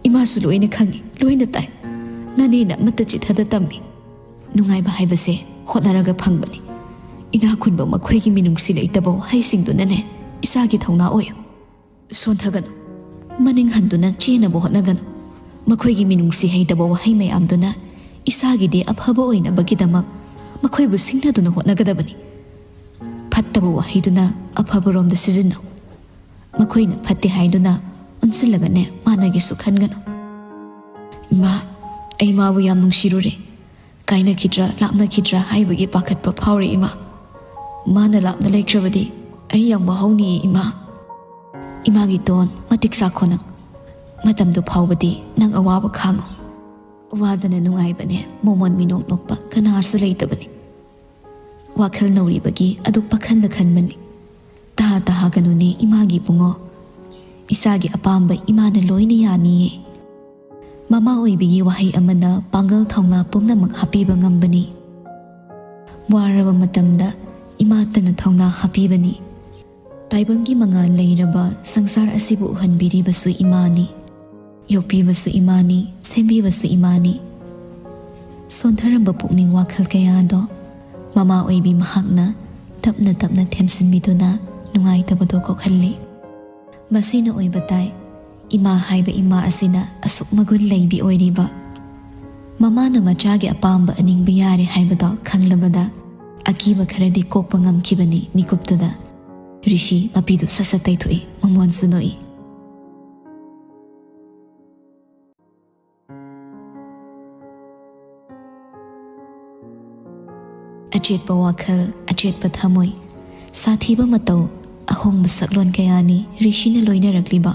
ꯏꯃꯥꯁꯨ ꯂꯣꯏꯅ ꯈꯪꯉꯤ, ꯂꯣꯏꯅ ꯇꯥꯏ꯫ ꯅꯅꯦꯅ ꯑꯃꯠꯇ ꯆꯤꯠꯊꯗ ꯇꯝꯃꯤ꯫ ꯅꯨꯡꯉꯥꯏꯕ ꯍꯥꯏꯕꯁꯦ ꯍꯣꯠꯅꯔꯒ ꯐꯪꯕꯅꯤ꯫ ꯏꯅꯥꯛ ꯈꯨꯟꯕ ꯃꯈꯣꯏꯒꯤ ꯃꯤꯅꯨꯡꯁꯤ ꯂꯩꯇꯕ ꯋꯥꯍꯩꯁꯤꯡꯗꯨꯅꯅꯦ ꯏꯆꯥꯒꯤ ꯊꯧꯅꯥ ꯑꯣꯏꯌꯨ꯫ ꯁꯣꯟꯊꯒꯅꯨ꯫ ꯃꯅꯤꯡ ꯍꯟꯗꯨꯅ ꯆꯦꯟꯅꯕ ꯍꯣꯠꯅꯒꯅꯨ꯫ ꯃꯈꯣꯏꯒꯤ ꯃꯤꯅꯨꯡꯁꯤ ꯍꯩꯇꯕ ꯋꯥꯍꯩ ꯃꯌꯥꯝꯗꯨꯅ ꯏꯁꯥꯒꯤꯗꯤ ꯑꯐꯕ ꯑꯣꯏꯅꯕꯒꯤꯗꯃꯛ ꯃꯈꯣꯏꯕꯨ ꯁꯤꯡꯅꯗꯨꯅ ꯍꯣꯠꯅꯒꯗꯕꯅꯤ꯫ ꯐꯠꯇꯕ ꯋꯥꯍꯩꯗꯨꯅ ꯑꯐꯕꯔꯣꯝꯗ ꯁꯤꯖꯤꯟꯅꯧ꯫ ꯃꯈꯣꯏꯅ ꯐꯠꯇꯦ ꯍꯥꯏꯗꯨꯅ ꯑꯣꯟꯁꯤꯜꯂꯒꯅꯦ ꯃꯥꯟꯅꯒꯦꯁꯨ ꯈꯟꯒꯅꯨ꯫" "ꯏꯃꯥ, ꯑꯩ ꯃꯥꯕꯨ ꯌꯥꯝ ꯅꯨꯡꯁꯤꯔꯨꯔꯦ꯫ ꯀꯥꯏꯅꯈꯤꯗ꯭ꯔꯥ, ꯂꯥꯞꯅꯈꯤꯗ꯭ꯔꯥ ꯍꯥꯏꯕꯒꯤ ꯄꯥꯈꯠꯄ ꯐꯥꯎꯔꯦ ꯏꯃꯥ꯫ ꯃꯥꯅ ꯂꯥꯞꯅ ꯂꯩꯈ꯭ꯔꯕꯗꯤ ꯑꯩ ꯌꯥꯝ ꯋꯥꯍꯧꯅꯤꯌꯦ ꯏꯃꯥ꯫ ꯏꯃꯥꯒꯤ ꯇꯣꯟ, ꯃꯇꯤꯛ ꯆꯥꯈꯣ ꯅꯪ꯫ ꯃꯇꯝꯗꯨ ꯐꯥꯎꯕꯗꯤ ꯅꯪ ꯑꯋꯥꯕ ꯈꯥꯡꯉꯨ꯫ ꯋꯥꯗꯅ ꯅꯨꯡꯉꯥꯏꯕꯅꯦ ꯃꯣꯃꯣꯟ ꯃꯤꯅꯣꯛ ꯅꯣꯛꯄ ꯀꯅꯥꯁꯨ ꯂꯩꯇꯕꯅꯤ꯫ ꯋꯥꯈꯜ ꯅꯧꯔꯤꯕꯒꯤ ꯑꯗꯨ ꯄꯥꯈꯟꯗ ꯈꯟꯕꯅꯤ꯫ ꯇꯍꯥ ꯇꯍꯥꯒꯅꯨꯅꯦ ꯏꯃꯥꯒꯤ ꯏꯕꯨꯡꯉꯣ꯫ ꯏꯆꯥꯒꯤ ꯑꯄꯥꯝꯕ ꯏꯃꯥꯅ ꯂꯣꯏꯅ ꯌꯥꯅꯤꯌꯦ꯫" ꯃꯃꯥ ꯑꯣꯏꯕꯤꯒꯤ ꯋꯥꯍꯩ ꯑꯃꯅ ꯄꯥꯡꯒꯜ ꯊꯧꯅꯥ ꯄꯨꯝꯅꯃꯛ ꯍꯥꯞꯄꯤꯕ ꯉꯝꯕꯅꯤ꯫ ꯋꯥꯔꯕ ꯃꯇꯝꯗ ꯏꯃꯥꯇꯅ ꯊꯧꯅꯥ ꯍꯥꯞꯄꯤꯕꯅꯤ꯫ ꯇꯥꯏꯕꯪꯒꯤ ꯃꯉꯥꯜ ꯂꯩꯔꯕ ꯁꯪꯁꯥꯔ ꯑꯁꯤꯕꯨ ꯎꯍꯟꯕꯤꯔꯤꯕꯁꯨ ꯏꯃꯥꯅꯤ꯫ ꯌꯣꯛꯄꯤꯕꯁꯨ ꯏꯃꯥꯅꯤ, ꯁꯦꯝꯕꯤꯕꯁꯨ ꯏꯃꯥꯅꯤ꯫ ꯁꯣꯟꯊꯔꯝꯕ ꯄꯨꯛꯅꯤꯡ ꯋꯥꯈꯜ ꯀꯌꯥꯗꯣ ꯃꯃꯥ ꯑꯣꯏꯕꯤ ꯃꯍꯥꯛꯅ ꯇꯞꯅ ꯇꯞꯅ ꯊꯦꯝꯖꯤꯟꯕꯤꯗꯨꯅ ꯅꯨꯡꯉꯥꯏꯇꯕꯗꯣ ꯀꯣꯛꯍꯜꯂꯤ꯫ ꯃꯁꯤꯅ ꯑꯣꯏꯕ ꯇꯥꯏ, ꯏꯃꯥ ꯍꯥꯏꯕ ꯏꯃꯥ ꯑꯁꯤꯅ ꯑꯁꯨꯛ ꯃꯒꯨꯟ ꯂꯩꯕꯤ ꯑꯣꯏꯔꯤꯕ꯫ ꯃꯃꯥꯅ ꯃꯆꯥꯒꯤ ꯑꯄꯥꯝꯕ ꯑꯅꯤꯡꯕ ꯌꯥꯔꯦ ꯍꯥꯏꯕꯗꯣ ꯈꯪꯂꯕꯗ ꯑꯀꯤꯕ ꯈꯔꯗꯤ ꯀꯣꯛꯄ ꯉꯝꯈꯤꯕꯅꯤ ꯃꯤꯀꯨꯞꯇꯨꯗ꯫ ꯔꯤꯁꯤ ꯃꯄꯤꯗꯨ ꯁꯠ ꯁꯠ ꯇꯩꯊꯣꯛꯏ, ꯃꯃꯣꯟꯁꯨ ꯅꯣꯛꯏ꯫ ꯑꯆꯦꯠꯄ ꯋꯥꯈꯜ, ꯑꯆꯦꯠꯄ ꯊꯃꯣꯏ, ꯁꯥꯊꯤꯕ ꯃꯇꯧ, ꯑꯍꯣꯡꯕ ꯁꯛꯂꯣꯟ ꯀꯌꯥꯅꯤ ꯔꯤꯁꯤꯅ ꯂꯣꯏꯅꯔꯛꯂꯤꯕ꯫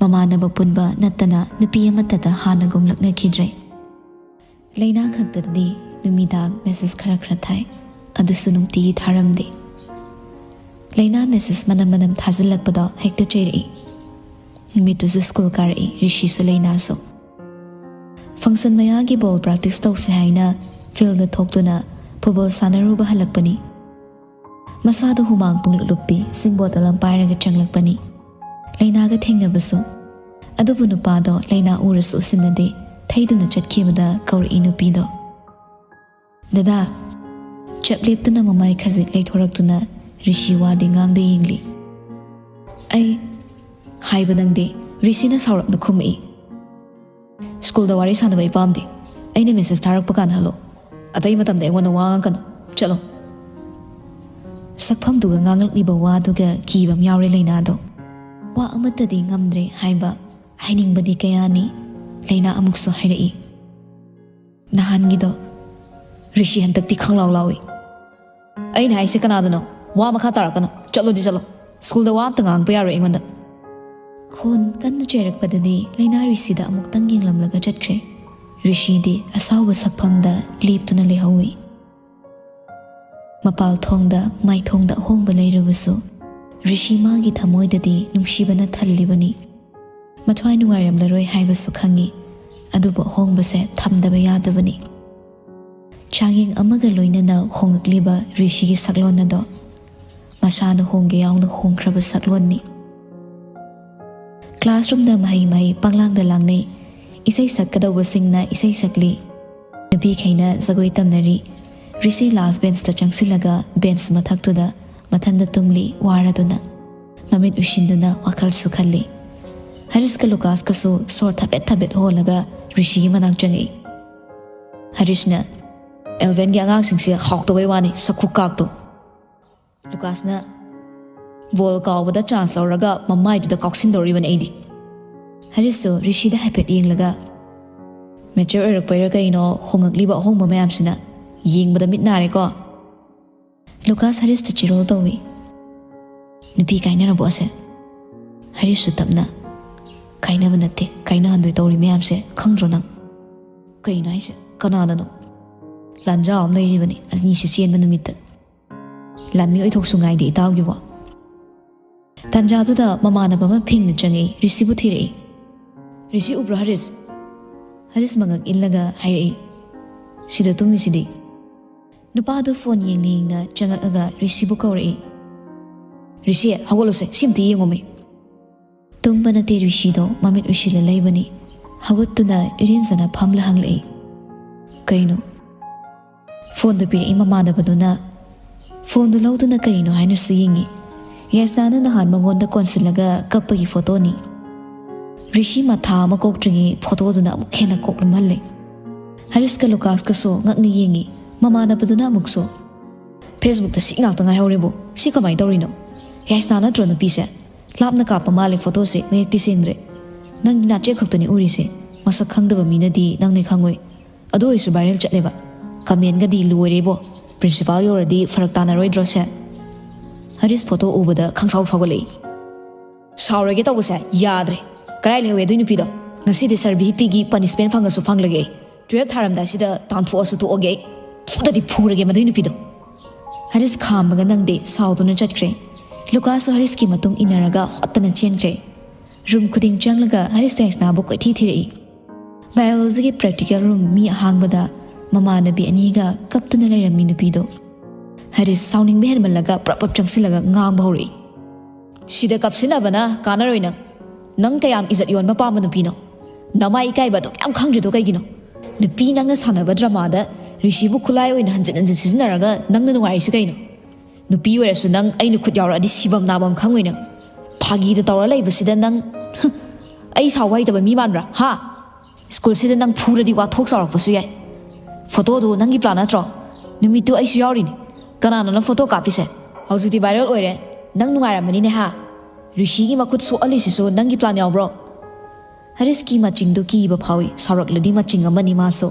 ꯃꯃꯥꯟꯅꯕ ꯄꯨꯟꯕ ꯅꯠꯇꯅ ꯅꯨꯄꯤ ꯑꯃꯠꯇꯗ ꯍꯥꯟꯅꯒꯨꯝ ꯂꯛꯅꯈꯤꯗ꯭ꯔꯦ꯫ ꯂꯩꯅꯥ ꯈꯛꯇꯗꯤ ꯅꯨꯃꯤꯗꯥꯡ ꯃꯦꯁꯦꯖ ꯈꯔ ꯈꯔ ꯊꯥꯏ, ꯑꯗꯨꯁꯨ ꯅꯨꯡꯇꯤꯒꯤ ꯊꯥꯔꯝꯗꯦ꯫ ꯂꯩꯅꯥ ꯃꯦꯁꯦꯖ ꯃꯅꯝ ꯃꯅꯝ ꯊꯥꯖꯤꯜꯂꯛꯄꯗꯣ ꯍꯦꯛꯇ ꯆꯩꯔꯛꯏ꯫ ꯅꯨꯃꯤꯠꯇꯨꯁꯨ ꯁ꯭ꯀꯨꯜ ꯀꯥꯔꯛꯏ ꯔꯤꯁꯤꯁꯨ ꯂꯩꯅꯥꯁꯨ꯫ ꯐꯪꯁꯟ ꯃꯌꯥꯒꯤ ꯕꯣꯜ ꯄ꯭ꯔꯥꯛꯇꯤꯁ ꯇꯧꯁꯦ ꯍꯥꯏꯅ ꯐꯤꯜꯗ ꯊꯣꯛꯇꯨꯅ ꯐꯨꯠꯕꯣꯜ ꯁꯥꯟꯅꯔꯨꯕ ꯍꯜꯂꯛꯄꯅꯤ꯫ ꯃꯁꯥꯗꯣ ꯍꯨꯃꯥꯡ ꯄꯨꯡꯂꯨꯞ ꯂꯨꯞꯄꯤ, ꯏꯁꯤꯡ ꯕꯣꯇꯜ ꯑꯃ ꯄꯥꯏꯔꯒ ꯆꯪꯂꯛꯄꯅꯤ꯫ ꯂꯩꯅꯥꯒ ꯊꯦꯡꯅꯕꯁꯨ꯫ ꯑꯗꯨꯕꯨ ꯅꯨꯄꯥꯗꯣ ꯂꯩꯅꯥ ꯎꯔꯁꯨ ꯎꯁꯤꯟꯅꯗꯦ, ꯊꯩꯗꯨꯅ ꯆꯠꯈꯤꯕꯗ ꯀꯧꯔꯛꯏ ꯅꯨꯄꯤꯗꯣ꯫ "ꯗꯗꯥ!" ꯆꯞ ꯂꯦꯞꯇꯨꯅ ꯃꯃꯥꯏ ꯈꯖꯤꯛ ꯂꯩꯊꯣꯔꯛꯇꯨꯅ ꯔꯤꯁꯤ ꯋꯥꯗꯤ ꯉꯥꯡꯗ ꯌꯦꯡꯂꯤ꯫ "ꯑꯩ" ꯍꯥꯏꯕ ꯅꯪꯗꯦ, ꯔꯤꯁꯤꯅ ꯁꯥꯎꯔꯞꯅ ꯈꯨꯝꯃꯛꯏ꯫ "ꯁ꯭ꯀꯨꯜꯗ ꯋꯥꯔꯤ ꯁꯥꯟꯅꯕ ꯑꯩ ꯄꯥꯝꯗꯦ꯫ ꯑꯩꯅ ꯃꯦꯁꯦꯖ ꯊꯥꯔꯛꯄ ꯀꯥꯟꯗ ꯍꯜꯂꯣ꯫ ꯑꯇꯩ ꯃꯇꯝꯗ ꯑꯩꯉꯣꯟꯗ ꯋꯥ ꯉꯥꯡꯒꯅꯨ꯫ ꯆꯠꯂꯣ꯫" ꯁꯛꯐꯝꯗꯨꯒ ꯉꯥꯡꯂꯛꯂꯤꯕ ꯋꯥꯗꯨꯒ ꯀꯤꯕ ꯑꯃ ꯌꯥꯎꯔꯦ ꯂꯩꯅꯥꯗꯣ꯫ ꯋꯥ ꯑꯃꯠꯇꯗꯤ ꯉꯝꯗ꯭ꯔꯦ ꯍꯥꯏꯕ, ꯍꯥꯏꯅꯤꯡꯕꯗꯤ ꯀꯌꯥꯅꯤ꯫ ꯂꯩꯅꯥ ꯑꯃꯨꯛꯁꯨ ꯍꯥꯏꯔꯛꯏ꯫ "ꯅꯍꯥꯟꯒꯤꯗꯣ ꯔꯤꯁꯤ ꯍꯟꯗꯛꯇꯤ ꯈꯪꯂꯥꯎ ꯂꯥꯎꯏ꯫" "ꯑꯩꯅ ꯍꯥꯏꯁꯦ ꯀꯅꯥꯗꯅꯣ? ꯋꯥ ꯃꯈꯥ ꯇꯥꯔꯛꯀꯅꯨ꯫ ꯆꯠꯂꯣꯗꯤ ꯆꯠꯂꯣ꯫ ꯁ꯭ꯀꯨꯜꯗ ꯋꯥ ꯑꯝꯇ ꯉꯥꯡꯕ ꯌꯥꯔꯣꯏ ꯑꯩꯉꯣꯟꯗ꯫" ꯈꯣꯟ ꯀꯟꯅ ꯆꯩꯔꯛꯄꯗꯗꯤ ꯂꯩꯅꯥ ꯔꯤꯁꯤꯗ ꯑꯃꯨꯛꯇꯪ ꯌꯦꯡꯂꯝꯂꯒ ꯆꯠꯈ꯭ꯔꯦ꯫ ꯔꯤꯁꯤꯗꯤ ꯑꯁꯥꯎꯕ ꯁꯛꯐꯝꯗ ꯂꯦꯞꯇꯨꯅ ꯂꯩꯍꯧꯏ꯫ ꯃꯄꯥꯜ ꯊꯣꯡꯗ, ꯃꯥꯏꯊꯣꯡꯗ ꯑꯍꯣꯡꯕ ꯂꯩꯔꯕꯁꯨ, ꯔꯤꯁꯤ ꯃꯥꯒꯤ ꯊꯃꯣꯏꯗꯗꯤ ꯅꯨꯡꯁꯤꯕꯅ ꯊꯜꯂꯤꯕꯅꯤ꯫ ꯃꯊ꯭ꯋꯥꯏ ꯅꯨꯡꯉꯥꯏꯔꯝꯂꯔꯣꯏ ꯍꯥꯏꯕꯁꯨ ꯈꯪꯏ, ꯑꯗꯨꯕꯨ ꯑꯍꯣꯡꯕꯁꯦ ꯊꯝꯗꯕ ꯌꯥꯗꯕꯅꯤ꯫ ꯆꯥꯡꯌꯦꯡ ꯑꯃꯒ ꯂꯣꯏꯅꯅ ꯍꯣꯡꯂꯛꯂꯤꯕ ꯔꯤꯁꯤꯒꯤ ꯁꯛꯂꯣꯟ ꯑꯗꯣ ꯃꯁꯥꯅ ꯍꯣꯡꯒꯦ ꯌꯥꯎꯅ ꯍꯣꯡꯈ꯭ꯔꯕ ꯁꯛꯂꯣꯟꯅꯤ꯫ ꯀ꯭ꯂꯥꯁꯔꯨꯝꯗ ꯃꯍꯩ ꯃꯍꯩ ꯄꯪꯂꯥꯡꯗ ꯂꯥꯡꯅꯩ꯫ ꯏꯁꯩ ꯁꯛꯀꯗꯧꯕꯁꯤꯡꯅ ꯏꯁꯩ ꯁꯛꯂꯤ꯫ ꯅꯨꯄꯤꯈꯩꯅ ꯖꯒꯣꯏ ꯇꯝꯅꯔꯤ꯫ ꯔꯤꯁꯤ ꯂꯥꯁ ꯕꯦꯟꯁꯇ ꯆꯪꯁꯤꯜꯂꯒ ꯕꯦꯟꯁ ꯃꯊꯛꯇꯨꯗ ꯃꯊꯟꯗ ꯇꯨꯝꯂꯤ, ꯋꯥꯔꯗꯨꯅ꯫ ꯃꯃꯤꯠ ꯎꯏꯁꯤꯟꯗꯨꯅ ꯋꯥꯈꯜꯁꯨ ꯈꯜꯂꯤ꯫ ꯍꯔꯤꯁꯀ ꯂꯨꯀꯥꯁꯀꯁꯨ ꯁꯣꯔ ꯊꯕꯦꯠ ꯊꯕꯦꯠ ꯍꯣꯜꯂꯒ ꯔꯤꯁꯤꯒꯤ ꯃꯅꯥꯛ ꯆꯪꯉꯛꯏ꯫ ꯍꯔꯤꯁꯅ, "ꯑꯦꯜꯚꯦꯟꯒꯤ ꯑꯉꯥꯡꯁꯤꯡꯁꯦ ꯍꯥꯎꯇꯕꯩ ꯋꯥꯅꯤ, ꯁꯛꯈꯨ ꯀꯥꯛꯇꯣ"꯫ ꯂꯨꯀꯥꯁꯅ, "ꯕꯣꯜ ꯀꯥꯎꯕꯗ ꯆꯥꯟꯁ ꯂꯧꯔꯒ ꯃꯃꯥꯏꯗꯨꯗ ꯀꯥꯎꯁꯤꯟꯗꯧꯔꯤꯕꯅꯤ ꯑꯩꯗꯤ"꯫ ꯍꯔꯤꯁꯁꯨ ꯔꯤꯁꯤꯗ ꯍꯥꯏꯐꯦꯠ ꯌꯦꯡꯂꯒ, "ꯃꯦꯆꯔ ꯑꯣꯏꯔꯛꯄꯩꯔꯥ ꯀꯩꯅꯣ, ꯍꯣꯡꯉꯛꯂꯤꯕ ꯑꯍꯣꯡꯕ ꯃꯌꯥꯝꯁꯤꯅ ꯌꯦꯡꯕꯗ ꯃꯤꯠ ꯅꯥꯔꯦꯀꯣ"꯫ ꯂꯨꯀꯥꯁ ꯍꯔꯤꯁꯇ ꯆꯤꯔꯣꯜ ꯇꯧꯏ꯫ "ꯅꯨꯄꯤ ꯀꯥꯏꯅꯔꯕꯣ ꯑꯁꯦ?" ꯍꯔꯤꯁꯁꯨ ꯇꯞꯅ, "ꯀꯥꯏꯅꯕ ꯅꯠꯇꯦ, ꯀꯥꯏꯅꯍꯟꯗꯣꯏ ꯇꯧꯔꯤ ꯃꯌꯥꯝꯁꯦ ꯈꯪꯗ꯭ꯔꯣ ꯅꯪ?" "ꯀꯩꯅꯣ ꯍꯥꯏꯁꯦ? ꯀꯅꯥꯅꯅꯣ?" "ꯂꯥꯟꯖꯥꯎ ꯑꯃ ꯂꯩꯔꯤꯕꯅꯤ ꯑꯅꯤꯁꯤ ꯆꯦꯟꯕ ꯅꯨꯃꯤꯠꯇ꯫ ꯂꯥꯟꯃꯤ ꯑꯣꯏꯊꯣꯛꯁꯨ ꯉꯥꯏꯗꯦ ꯏꯇꯥꯎꯒꯤꯕꯣ"꯫ ꯇꯥꯟꯖꯥꯗꯨꯗ ꯃꯃꯥꯟꯅꯕ ꯑꯃ ꯐꯤꯡꯅ ꯆꯪꯉꯛꯏ, ꯔꯤꯁꯤꯕꯨ ꯊꯤꯔꯛꯏ꯫ "ꯔꯤꯁꯤ ꯎꯕ꯭ꯔꯣ ꯍꯔꯤꯁ?" ꯍꯔꯤꯁ ꯃꯉꯛ ꯏꯜꯂꯒ ꯍꯥꯏꯔꯛꯏ, "ꯁꯤꯗ ꯇꯨꯝꯃꯤꯁꯤꯗꯤ"꯫ ꯅꯨꯄꯥꯗꯨ ꯐꯣꯟ ꯌꯦꯡꯅ ꯌꯦꯡꯅ ꯆꯪꯉꯛꯑꯒ ꯔꯤꯁꯤꯕꯨ ꯀꯧꯔꯛꯏ꯫ "ꯔꯤꯁꯤ, ꯍꯧꯒꯠꯂꯨꯁꯦ, ꯁꯤ ꯑꯝꯇ ꯌꯦꯡꯉꯣꯃꯤ"꯫ ꯇꯨꯝꯕ ꯅꯠꯇꯦ ꯔꯤꯁꯤꯗꯣ, ꯃꯃꯤꯠ ꯎꯏꯁꯤꯜꯂ ꯂꯩꯕꯅꯤ꯫ ꯍꯧꯒꯠꯇꯨꯅ ꯏꯔꯦꯟꯖꯅ ꯐꯝꯂ ꯍꯪꯂꯛꯏ, "ꯀꯩꯅꯣ?" ꯐꯣꯟꯗꯨ ꯄꯤꯔꯛꯏ ꯃꯃꯥꯟꯅꯕꯗꯨꯅ꯫ ꯐꯣꯟꯗꯨ ꯂꯧꯗꯨꯅ ꯀꯔꯤꯅꯣ ꯍꯥꯏꯅꯁꯨ ꯌꯦꯡꯉꯤ꯫ ꯌꯥꯏꯁꯅꯥꯅ ꯅꯍꯥꯟ ꯃꯉꯣꯟꯗ ꯀꯣꯟꯁꯤꯜꯂꯒ ꯀꯞꯄꯒꯤ ꯐꯣꯇꯣꯅꯤ꯫ ꯔꯤꯁꯤ ꯃꯊꯥ ꯑꯃ ꯀꯣꯛꯇ꯭ꯔꯤꯉꯩ ꯐꯣꯇꯣꯗꯨꯅ ꯑꯃꯨꯛ ꯍꯦꯟꯅ ꯀꯣꯛ ꯂꯨꯝꯍꯜꯂꯦ꯫ ꯍꯔꯤꯁꯀ ꯂꯨꯀꯥꯁꯀꯁꯨ ꯉꯛꯅ ꯌꯦꯡꯉꯤ꯫ ꯃꯃꯥꯟꯅꯕꯗꯨꯅ ꯑꯃꯨꯛꯁꯨ, "ꯐꯦꯁꯕꯨꯛꯇ ꯁꯤ ꯉꯥꯛꯇ ꯉꯥꯏꯍꯧꯔꯦꯕꯨ, ꯁꯤ ꯀꯃꯥꯏꯅ ꯇꯧꯔꯤꯅꯣ? ꯌꯥꯏꯁꯅꯥ ꯅꯠꯇ꯭ꯔꯣ ꯅꯨꯄꯤꯁꯦ? ꯂꯥꯞꯅ ꯀꯥꯞꯄ ꯃꯥꯜꯂꯦ ꯐꯣꯇꯣꯁꯦ, ꯃꯌꯦꯛꯇꯤ ꯁꯦꯡꯗ꯭ꯔꯦ꯫ ꯅꯪꯗꯤ ꯅꯥꯆꯦꯛ ꯈꯛꯇꯅꯤ ꯎꯔꯤꯁꯦ, ꯃꯁꯛ ꯈꯪꯗꯕ ꯃꯤꯅꯗꯤ ꯅꯪꯅꯦ ꯈꯪꯉꯣꯏ꯫ ꯑꯗꯨ ꯑꯣꯏꯔꯁꯨ ꯚꯥꯏꯔꯦꯜ ꯆꯠꯂꯦꯕ꯫ ꯀꯃꯦꯟꯒꯗꯤ ꯂꯣꯏꯔꯦꯕꯣ꯫ ꯄ꯭ꯔꯤꯟꯁꯤꯄꯥꯜ ꯌꯧꯔꯗꯤ ꯐꯔꯛ ꯇꯥꯅꯔꯣꯏꯗ꯭ꯔꯣ ꯁꯦ?" ꯍꯔꯤꯁ ꯐꯣꯇꯣ ꯎꯕꯗ ꯈꯪꯁꯥꯎ ꯁꯥꯎꯒꯠꯂꯛꯏ꯫ "ꯁꯥꯎꯔꯒꯦ ꯇꯧꯕꯁꯦ ꯌꯥꯗ꯭ꯔꯦ꯫ ꯀꯗꯥꯏ ꯂꯩꯍꯧꯋꯦ ꯑꯗꯨꯏ ꯅꯨꯄꯤꯗꯣ? ꯉꯁꯤꯗꯤ ꯁꯥꯔ ꯚꯤ ꯄꯤꯒꯤ ꯄꯅꯤꯁꯃꯦꯟ ꯐꯪꯉꯁꯨ ꯐꯪꯂꯒꯦ ꯑꯩ꯫ ꯇꯨꯌꯦꯜꯞ ꯊꯥꯔꯝꯗꯥꯏꯁꯤꯗ ꯇꯥꯟꯊꯣꯛꯑꯁꯨ ꯇꯣꯛꯑꯒꯦ ꯑꯩ꯫ ꯐꯨꯗꯗꯤ ꯐꯨꯔꯒꯦ ꯃꯗꯨꯏ ꯅꯨꯄꯤꯗꯣ"꯫ ꯍꯔꯤꯁ ꯈꯥꯝꯕꯒ ꯅꯪꯗꯦ, ꯁꯥꯎꯗꯨꯅ ꯆꯠꯈ꯭ꯔꯦ꯫ ꯂꯨꯀꯥꯁꯁꯨ ꯍꯔꯤꯁꯀꯤ ꯃꯇꯨꯡ ꯏꯟꯅꯔꯒ ꯍꯣꯠꯇꯅ ꯆꯦꯟꯈ꯭ꯔꯦ꯫ ꯔꯨꯝ ꯈꯨꯗꯤꯡ ꯆꯪꯂꯒ ꯍꯔꯤꯁ ꯌꯥꯏꯁꯅꯥꯕꯨ ꯀꯣꯏꯊꯤ ꯊꯤꯔꯛꯏ꯫ ꯕꯥꯏꯑꯣꯂꯣꯖꯤꯒꯤ ꯄ꯭ꯔꯦꯛꯇꯤꯀꯦꯜ ꯔꯨꯝ ꯃꯤ ꯑꯍꯥꯡꯕꯗ ꯃꯃꯥꯟꯅꯕꯤ ꯑꯅꯤꯒ ꯀꯞꯇꯨꯅ ꯂꯩꯔꯝꯃꯤ ꯅꯨꯄꯤꯗꯣ꯫ ꯍꯔꯤꯁ ꯁꯥꯎꯅꯤꯡꯕ ꯍꯦꯟꯃꯜꯂꯒ ꯄ꯭ꯔꯞ ꯄ꯭ꯔꯞ ꯆꯪꯁꯤꯜꯂꯒ ꯉꯥꯡꯕ ꯍꯧꯔꯛꯏ꯫ "ꯁꯤꯗ ꯀꯥꯞꯁꯤꯟꯅꯕꯅ ꯀꯥꯟꯅꯔꯣꯏ ꯅꯪ꯫ ꯅꯪ ꯀꯌꯥꯝ ꯏꯖꯠ ꯌꯣꯟꯕ ꯄꯥꯝꯕ ꯅꯨꯄꯤꯅꯣ? ꯅꯃꯥꯏ ꯏꯀꯥꯏꯕ ꯑꯗꯨꯛ ꯌꯥꯝ ꯈꯪꯗ꯭ꯔꯤꯗꯣ ꯀꯩꯒꯤꯅꯣ? ꯅꯨꯄꯤ ꯅꯪꯅ ꯁꯥꯟꯅꯕ ꯗ꯭ꯔꯃꯥꯗ ꯔꯤꯁꯤꯕꯨ ꯈꯨꯠꯂꯥꯏ ꯑꯣꯏꯅ ꯍꯟꯖꯤꯟ ꯍꯟꯖꯤꯟ ꯁꯤꯖꯤꯟꯅꯔꯒ ꯅꯪꯅ ꯅꯨꯡꯉꯥꯏꯔꯤꯁꯤ ꯀꯩꯅꯣ? ꯅꯨꯄꯤ ꯑꯣꯏꯔꯁꯨ ꯅꯪ ꯑꯩꯅ ꯈꯨꯠ ꯌꯥꯎꯔꯛꯑꯗꯤ ꯁꯤꯐꯝ ꯅꯥꯐꯝ ꯈꯪꯉꯣꯏ ꯅꯪ꯫ ꯐꯥꯒꯤꯗ ꯇꯧꯔ ꯂꯩꯕꯁꯤꯗ ꯅꯪ, ꯑꯩ ꯁꯥꯎꯕ ꯍꯩꯇꯕ ꯃꯤ ꯃꯥꯟꯕ꯭ꯔꯥ? ꯍꯥ? ꯁ꯭ꯀꯨꯜꯁꯤꯗ ꯅꯪ ꯐꯨꯔꯗꯤ ꯋꯥꯊꯣꯛ ꯆꯥꯎꯔꯛꯄꯁꯨ ꯌꯥꯏ꯫ ꯐꯣꯇꯣꯗꯨ ꯅꯪꯒꯤ ꯄ꯭ꯂꯥꯟ ꯅꯠꯇ꯭ꯔꯣ? ꯅꯨꯃꯤꯠꯇꯨ ꯑꯩꯁꯨ ꯌꯥꯎꯔꯤꯅꯤ꯫ ꯀꯅꯥꯅꯣ ꯅꯪ ꯐꯣꯇꯣ ꯀꯥꯞꯄꯤꯁꯦ? ꯍꯧꯖꯤꯛꯇꯤ ꯚꯥꯏꯔꯦꯜ ꯑꯣꯏꯔꯦ꯫ ꯅꯪ ꯅꯨꯡꯉꯥꯏꯔꯝꯃꯅꯤꯅꯦ ꯍꯥ? ꯔꯤꯁꯤꯒꯤ ꯃꯈꯨꯠ ꯁꯣꯛꯍꯜꯂꯤꯁꯤꯁꯨ ꯅꯪꯒꯤ ꯄ꯭ꯂꯥꯟ ꯌꯥꯎꯕ꯭ꯔꯣ?" ꯍꯔꯤꯁꯀꯤ ꯃꯆꯤꯡꯗꯨ ꯀꯤꯕ ꯐꯥꯎꯏ, ꯁꯥꯎꯔꯛꯂꯗꯤ ꯃꯆꯤꯡ ꯑꯃꯅꯤ ꯃꯥꯁꯨ꯫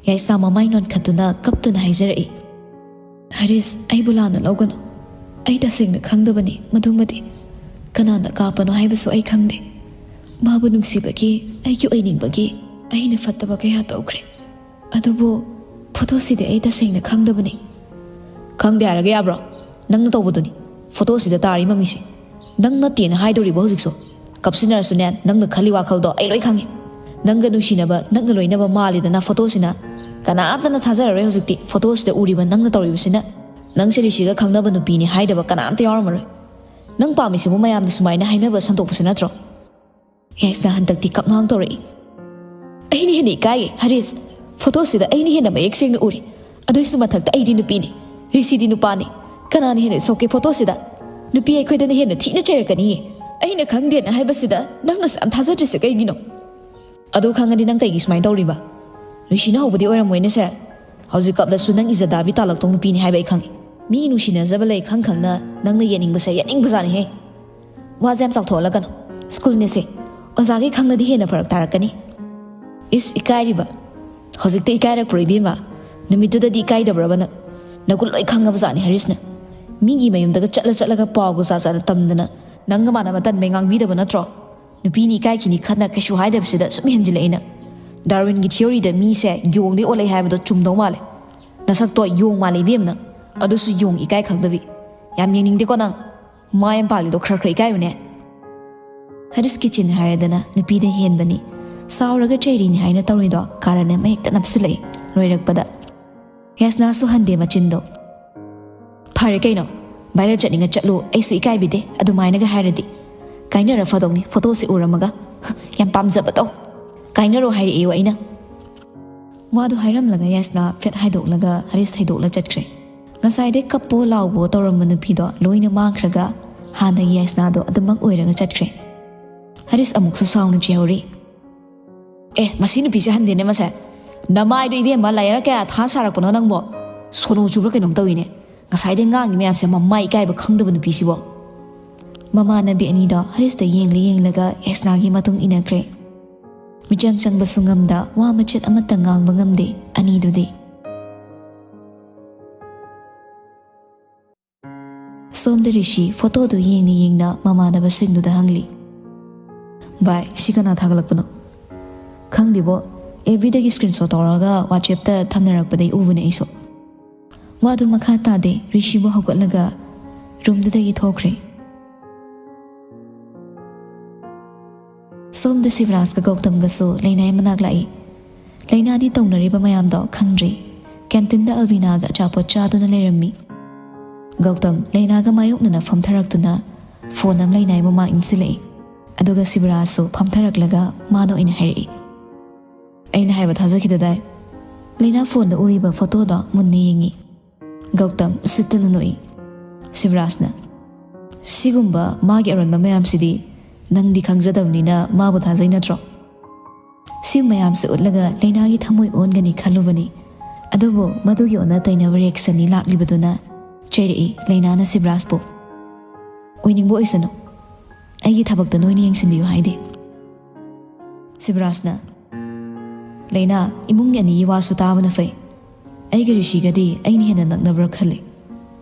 ꯌꯥꯏꯁꯅꯥ ꯃꯃꯥꯏ ꯅꯣꯟꯈꯠꯇꯨꯅ ꯀꯞꯇꯨꯅ ꯍꯥꯏꯖꯔꯛꯏ, "ꯍꯔꯤꯁ, ꯑꯩꯕꯨ ꯂꯥꯟꯅ ꯂꯧꯒꯅꯨ꯫ ꯑꯩ ꯇꯁꯦꯡꯅ ꯈꯪꯗꯕꯅꯤ ꯃꯗꯨꯃꯗꯤ꯫ ꯀꯅꯥꯅ ꯀꯥꯞꯄꯅꯣ ꯍꯥꯏꯕꯁꯨ ꯑꯩ ꯈꯪꯗꯦ꯫ ꯃꯥꯕꯨ ꯅꯨꯡꯁꯤꯕꯒꯤ, ꯑꯩꯒꯤ ꯑꯣꯏꯅꯤꯡꯕꯒꯤ ꯑꯩꯅ ꯐꯠꯇꯕ ꯀꯌꯥ ꯇꯧꯈ꯭ꯔꯦ꯫ ꯑꯗꯨꯕꯨ ꯐꯣꯇꯣꯁꯤꯗꯤ ꯑꯩ ꯇꯁꯦꯡꯅ ꯈꯪꯗꯕꯅꯤ꯫" "ꯈꯪꯗꯦ ꯍꯥꯏꯔꯒ ꯌꯥꯕ꯭ꯔꯣ? ꯅꯪꯅ ꯇꯧꯕꯗꯨꯅꯤ ꯐꯣꯇꯣꯁꯤꯗ ꯇꯥꯔꯤ ꯃꯃꯤꯁꯦ꯫ ꯅꯪ ꯅꯠꯇꯦꯅ ꯍꯥꯏꯗꯣꯔꯤꯕꯣ ꯍꯧꯖꯤꯛꯁꯨ? ꯀꯞꯁꯤꯟꯅꯔꯁꯨꯅꯦ, ꯅꯪꯅ ꯈꯜꯂꯤ ꯋꯥꯈꯜꯗꯣ ꯑꯩ ꯂꯣꯏ ꯈꯪꯉꯤ꯫ ꯅꯪꯒ ꯅꯨꯡꯁꯤꯅꯕ, ꯅꯪꯒ ꯂꯣꯏꯅꯕ ꯃꯥꯜꯂꯤꯗꯅ ꯐꯣꯇꯣꯁꯤꯅ꯫ ꯀꯅꯥꯝꯇꯅ ꯊꯥꯖꯔꯔꯣꯏ ꯍꯧꯖꯤꯛꯇꯤ ꯐꯣꯇꯣꯁꯤꯗ ꯎꯔꯤꯕ ꯅꯪꯅ ꯇꯧꯔꯤꯕꯁꯤꯅ꯫ ꯅꯪꯁꯦ ꯔꯤꯁꯤꯒ ꯈꯪꯅꯕ ꯅꯨꯄꯤꯅꯤ ꯍꯥꯏꯗꯕ ꯀꯅꯥꯝꯇ ꯌꯥꯎꯔꯝꯃꯔꯣꯏ꯫ ꯅꯪ ꯄꯥꯝꯃꯤꯁꯤꯕꯨ ꯃꯌꯥꯝꯅ ꯁꯨꯃꯥꯏꯅ ꯍꯥꯏꯅꯕ ꯁꯟꯗꯣꯛꯄꯁꯤ ꯅꯠꯇ꯭ꯔꯣ?" ꯌꯥꯏꯁꯅꯥ ꯍꯟꯗꯛꯇꯤ ꯀꯛꯉꯥꯡ ꯇꯧꯔꯛꯏ꯫ "ꯑꯩꯅ ꯍꯦꯟꯅ ꯏꯀꯥꯏꯌꯦ ꯍꯔꯤꯁ꯫ ꯐꯣꯇꯣꯁꯤꯗ ꯑꯩꯅ ꯍꯦꯟꯅ ꯃꯌꯦꯛ ꯁꯦꯡꯅ ꯎꯔꯤ꯫ ꯑꯗꯨꯏꯁꯨ ꯃꯊꯛꯇ ꯑꯩꯗꯤ ꯅꯨꯄꯤꯅꯤ, ꯔꯤꯁꯤꯗꯤ ꯅꯨꯄꯥꯅꯤ꯫ ꯀꯅꯥꯅ ꯍꯦꯟꯅ ꯁꯣꯛꯀꯦ ꯐꯣꯇꯣꯁꯤꯗ? ꯅꯨꯄꯤ ꯑꯩꯈꯣꯏꯗꯅ ꯍꯦꯟꯅ ꯊꯤꯅ ꯆꯩꯔꯛꯀꯅꯤꯌꯦ꯫ ꯑꯩꯅ ꯈꯪꯗꯦꯅ ꯍꯥꯏꯕꯁꯤꯗ ꯅꯪꯅꯁꯨ ꯌꯥꯝ ꯊꯥꯖꯗ꯭ꯔꯤꯁꯦ ꯀꯩꯒꯤꯅꯣ?" "ꯑꯗꯨ ꯈꯪꯉꯗꯤ ꯅꯪ ꯀꯩꯒꯤ ꯁꯨꯃꯥꯏꯅ ꯇꯧꯔꯤꯕ? ꯔꯤꯁꯤꯅ ꯍꯧꯕꯗꯤ ꯑꯣꯏꯔꯝꯃꯣꯏꯅꯦꯁꯦ꯫ ꯍꯧꯖꯤꯛ ꯀꯞꯂꯁꯨ ꯅꯪ ꯏꯖꯗꯥꯕꯤ ꯇꯥꯜꯂꯛꯇꯧ ꯅꯨꯄꯤꯅꯤ ꯍꯥꯏꯕ ꯑꯩ ꯈꯪꯉꯤ꯫ ꯃꯤ ꯅꯨꯡꯁꯤꯅꯖꯕ ꯂꯩ ꯈꯪ ꯈꯪꯅ ꯅꯪꯅ ꯌꯦꯠꯅꯤꯡꯕꯁꯦ ꯌꯦꯠꯅꯤꯡꯕꯖꯥꯠꯅꯤꯍꯦ꯫ ꯋꯥꯁꯦ ꯌꯥꯝ ꯆꯥꯎꯊꯣꯛꯍꯜꯂꯛꯀꯅꯨ꯫ ꯁ꯭ꯀꯨꯜꯅꯦꯁꯦ꯫ ꯑꯣꯖꯥꯒꯤ ꯈꯪꯂꯗꯤ ꯍꯦꯟꯅ ꯐꯔꯛ ꯇꯥꯔꯛꯀꯅꯤ꯫" "ꯏꯁ, ꯏꯀꯥꯏꯔꯤꯕ? ꯍꯧꯖꯤꯛꯇ ꯏꯀꯥꯏꯔꯛꯄ꯭ꯔꯣ ꯏꯕꯦꯝꯃ? ꯅꯨꯃꯤꯠꯇꯨꯗꯗꯤ ꯏꯀꯥꯏꯗꯕ꯭ꯔꯕ ꯅꯪ? ꯅꯒꯨꯟ ꯂꯣꯏ ꯈꯪꯉꯕꯖꯥꯠꯅꯤ ꯍꯔꯤꯁꯅ꯫ ꯃꯤꯒꯤ ꯃꯌꯨꯝꯗꯒ ꯆꯠꯂ ꯆꯠꯂꯒ ꯄꯥꯎꯒ ꯆꯥ ꯆꯥꯅ ꯇꯝꯗꯅ ꯅꯪꯒ ꯃꯥꯟꯅꯕ ꯇꯟꯕꯩ ꯉꯥꯡꯕꯤꯗꯕ ꯅꯠꯇ꯭ꯔꯣ? ꯅꯨꯄꯤꯅꯤ ꯏꯀꯥꯏꯈꯤꯅꯤ ꯈꯟꯅ ꯀꯩꯁꯨ ꯍꯥꯏꯗꯕꯁꯤꯗ ꯁꯨꯝ ꯍꯦꯟꯖꯤꯜꯂꯛꯏꯅ꯫ ꯗꯥꯔꯋꯤꯟꯒꯤ ꯊꯤꯑꯣꯔꯤꯗ ꯃꯤꯁꯦ ꯌꯣꯡꯗꯩ ꯑꯣꯜꯂꯛꯏ ꯍꯥꯏꯕꯗꯣ ꯆꯨꯝꯗꯧ ꯃꯥꯜꯂꯦ꯫ ꯅꯁꯛꯇꯣ ꯌꯣꯡ ꯃꯥꯜꯂꯦ ꯏꯕꯦꯝꯃ ꯅꯪ꯫ ꯑꯗꯨꯁꯨ ꯌꯣꯡ ꯏꯀꯥꯏ ꯈꯪꯗꯕꯤ꯫ ꯌꯥꯝ ꯌꯦꯡꯅꯤꯡꯗꯦꯀꯣ ꯅꯪ꯫ ꯃꯥ ꯌꯥꯝ ꯄꯥꯜꯂꯤꯗꯣ ꯈꯔ ꯈꯔ ꯏꯀꯥꯏꯌꯨꯅꯦ꯫" ꯍꯔꯤꯁꯀꯤ ꯆꯤꯟ ꯍꯥꯏꯔꯗꯅ ꯅꯨꯄꯤꯗ ꯍꯦꯟꯕꯅꯤ꯫ ꯁꯥꯎꯔꯒ ꯆꯩꯔꯤꯅꯤ ꯍꯥꯏꯅ ꯇꯧꯔꯤꯗꯣ ꯀꯥꯔꯟ ꯑꯃ ꯍꯦꯛꯇ ꯅꯞꯁꯤꯜꯂꯛꯏ꯫ ꯂꯣꯏꯔꯛꯄꯗ ꯌꯥꯏꯁꯅꯥꯁꯨ ꯍꯟꯗꯦ ꯃꯆꯤꯟꯗꯣ꯫ "ꯐꯔꯦ ꯀꯩꯅꯣ, viral ꯆꯠꯅꯤꯡꯉ ꯆꯠꯂꯨ, ꯑꯩꯁꯨ ꯏꯀꯥꯏꯕꯤꯗꯦ ꯑꯗꯨꯃꯥꯏꯅꯒ ꯍꯥꯏꯔꯗꯤ꯫ ꯀꯥꯏꯅꯔ ꯐꯗꯧꯅꯤ ꯐꯣꯇꯣꯁꯦ ꯎꯔꯝꯃꯒ꯫ ꯌꯥꯝ ꯄꯥꯝꯖꯕꯗꯣ꯫ ꯀꯥꯏꯅꯔꯣ ꯍꯥꯏꯔꯛꯑꯦꯌꯣ ꯑꯩꯅ"꯫ ꯋꯥꯗꯣ ꯍꯥꯏꯔꯝꯂꯒ ꯌꯥꯏꯁꯅꯥ ꯐꯦꯠ ꯍꯥꯏꯗꯣꯛꯂꯒ ꯍꯔꯤꯁ ꯍꯩꯗꯣꯛꯂ ꯆꯠꯈ꯭ꯔꯦ꯫ ꯉꯁꯥꯏꯗꯩ ꯀꯞꯄꯣ ꯂꯥꯎꯕꯣ ꯇꯧꯔꯝꯕ ꯅꯨꯄꯤꯗꯣ ꯂꯣꯏꯅ ꯃꯥꯡꯈ꯭ꯔꯒ ꯍꯥꯟꯅꯒꯤ ꯌꯥꯏꯁꯅꯥꯗꯣ ꯑꯗꯨꯃꯛ ꯑꯣꯏꯔꯒ ꯆꯠꯈ꯭ꯔꯦ꯫ ꯍꯔꯤꯁ ꯑꯃꯨꯛꯁꯨ ꯁꯥꯎꯅ ꯆꯦꯍꯧꯔꯤ꯫ "ꯑꯦ, ꯃꯁꯤ ꯅꯨꯄꯤꯁꯦ ꯍꯟꯗꯦꯅꯦ ꯃꯁꯦ꯫ ꯅꯃꯥꯏꯗꯣ ꯏꯕꯦꯝꯃ, ꯂꯥꯏꯌꯔ ꯀꯌꯥ ꯊꯥ ꯁꯥꯔꯛꯄꯅꯣ ꯅꯪꯕꯣ? ꯁꯣꯅꯣ ꯆꯨꯕ꯭ꯔꯥ ꯀꯩꯅꯣꯝ ꯇꯧꯏꯅꯦ꯫ ꯉꯁꯥꯏꯗꯩ ꯉꯥꯡꯉꯤ ꯃꯌꯥꯝꯁꯦ ꯃꯃꯥꯏ ꯏꯀꯥꯏꯕ ꯈꯪꯗꯕ ꯅꯨꯄꯤꯁꯤꯕꯣ"꯫ ꯃꯃꯥꯟꯅꯕꯤ ꯑꯅꯤꯗꯣ ꯍꯔꯤꯁꯇ ꯌꯦꯡꯂꯤ ꯌꯦꯡꯂꯒ ꯌꯥꯏꯁꯅꯥꯒꯤ ꯃꯇꯨꯡ ꯏꯟꯅꯈ꯭ꯔꯦ꯫ ꯃꯤꯆꯪ ꯆꯪꯕꯁꯨ ꯉꯝꯗ ꯋꯥ ꯃꯆꯦꯠ ꯑꯃꯠꯇ ꯉꯥꯡꯕ ꯉꯝꯗꯦ ꯑꯅꯤꯗꯨꯗꯤ꯫ ꯁꯣꯝꯗ ꯔꯤꯁꯤ ꯐꯣꯇꯣꯗꯨ ꯌꯦꯡꯅ ꯌꯦꯡꯅ ꯃꯃꯥꯟꯅꯕꯁꯤꯡꯗꯨꯗ ꯍꯪꯂꯤ꯫ "ꯚꯥꯏ, ꯁꯤ ꯀꯅꯥ ꯊꯥꯒꯠꯂꯛꯄꯅꯣ?" "ꯈꯪꯗꯦꯕꯣ, ꯑꯦꯐ ꯕꯤꯗꯒꯤ screenshot ꯇꯧꯔꯒ WhatsAppꯇ ꯊꯝꯅꯔꯛꯄꯗꯩ ꯎꯕꯅꯦ ꯑꯩꯁꯨ"꯫ ꯋꯥꯗꯨ ꯃꯈꯥ ꯇꯥꯗꯦ, ꯔꯤꯁꯤꯕꯨ ꯍꯧꯒꯠꯂꯒ ꯔꯨꯝꯗꯨꯗꯒꯤ ꯊꯣꯛꯈ꯭ꯔꯦ꯫ ꯁꯣꯝꯗ ꯁꯤꯕꯔꯥꯖꯀ ꯒꯧꯇꯝꯒꯁꯨ ꯂꯩꯅꯥꯏ ꯃꯅꯥꯛ ꯂꯥꯛꯏ꯫ ꯂꯩꯅꯥꯗꯤ ꯇꯧꯅꯔꯤꯕ ꯃꯌꯥꯝꯗꯣ ꯈꯪꯗ꯭ꯔꯤ꯫ ꯀꯦꯟꯇꯤꯟꯗ ꯑꯜꯕꯤꯅꯥꯒ ꯑꯆꯥꯄꯣꯠ ꯆꯥꯗꯨꯅ ꯂꯩꯔꯝꯃꯤ꯫ ꯒꯧꯇꯝ ꯂꯩꯅꯥꯒ ꯃꯥꯌꯣꯛꯅꯅ ꯐꯝꯊꯔꯛꯇꯨꯅ ꯐꯣꯟ ꯑꯃ ꯂꯩꯅꯥꯏ ꯃꯃꯥꯡ ꯏꯟꯁꯤꯜꯂꯛꯏ꯫ ꯑꯗꯨꯒ ꯁꯤꯕꯔꯥꯖꯁꯨ ꯐꯝꯊꯔꯛꯂꯒ ꯃꯥꯅ ꯑꯣꯏꯅ ꯍꯥꯏꯔꯛꯏ꯫ "ꯑꯩꯅ ꯍꯥꯏꯕ ꯊꯥꯖꯈꯤꯗꯗꯥꯏ?" ꯂꯩꯅꯥ ꯐꯣꯟꯗ ꯎꯔꯤꯕ ꯐꯣꯇꯣꯗꯣ ꯃꯨꯟꯅ ꯌꯦꯡꯉꯤ꯫ ꯒꯧꯇꯝ ꯎꯁꯤꯠꯇꯅ ꯅꯣꯛꯏ꯫ ꯁꯤꯕꯔꯥꯖꯅ, "ꯁꯤꯒꯨꯝꯕ ꯃꯥꯒꯤ ꯑꯔꯣꯟꯕ ꯃꯌꯥꯝꯁꯤꯗꯤ ꯅꯪꯗꯤ ꯈꯪꯖꯗꯕꯅꯤꯅ ꯃꯥꯕꯨ ꯊꯥꯖꯩ ꯅꯠꯇ꯭ꯔꯣ?" ꯁꯤ ꯃꯌꯥꯝꯁꯦ ꯎꯠꯂꯒ ꯂꯩꯅꯥꯒꯤ ꯊꯃꯣꯏ ꯑꯣꯟꯒꯅꯤ ꯈꯜꯂꯨꯕꯅꯤ꯫ ꯑꯗꯨꯕꯨ ꯃꯗꯨꯒꯤ ꯑꯣꯟꯅ ꯇꯩꯅꯕ reactionꯅꯤ ꯂꯥꯛꯂꯤꯕꯗꯨꯅ ꯆꯩꯔꯛꯏ ꯂꯩꯅꯥꯅ ꯁꯤꯕꯔꯥꯖꯄꯨ꯫ "ꯑꯣꯏꯅꯤꯡꯕ ꯑꯣꯏꯁꯅꯨ, ꯑꯩꯒꯤ ꯊꯕꯛꯇ ꯅꯣꯏꯅ ꯌꯦꯡꯁꯤꯟꯕꯤꯌꯨ ꯍꯥꯏꯗꯦ"꯫ ꯁꯤꯕꯔꯥꯖꯅ, "ꯂꯩꯅꯥ, ꯏꯃꯨꯡꯒꯤ ꯑꯅꯤꯒꯤ ꯋꯥꯁꯨ ꯇꯥꯕꯅ ꯐꯩ꯫ ꯑꯩꯒ ꯔꯤꯁꯤꯒꯗꯤ ꯑꯩꯅ ꯍꯦꯟꯅ ꯅꯛꯅꯕ꯭ꯔꯥ ꯈꯜꯂꯤ꯫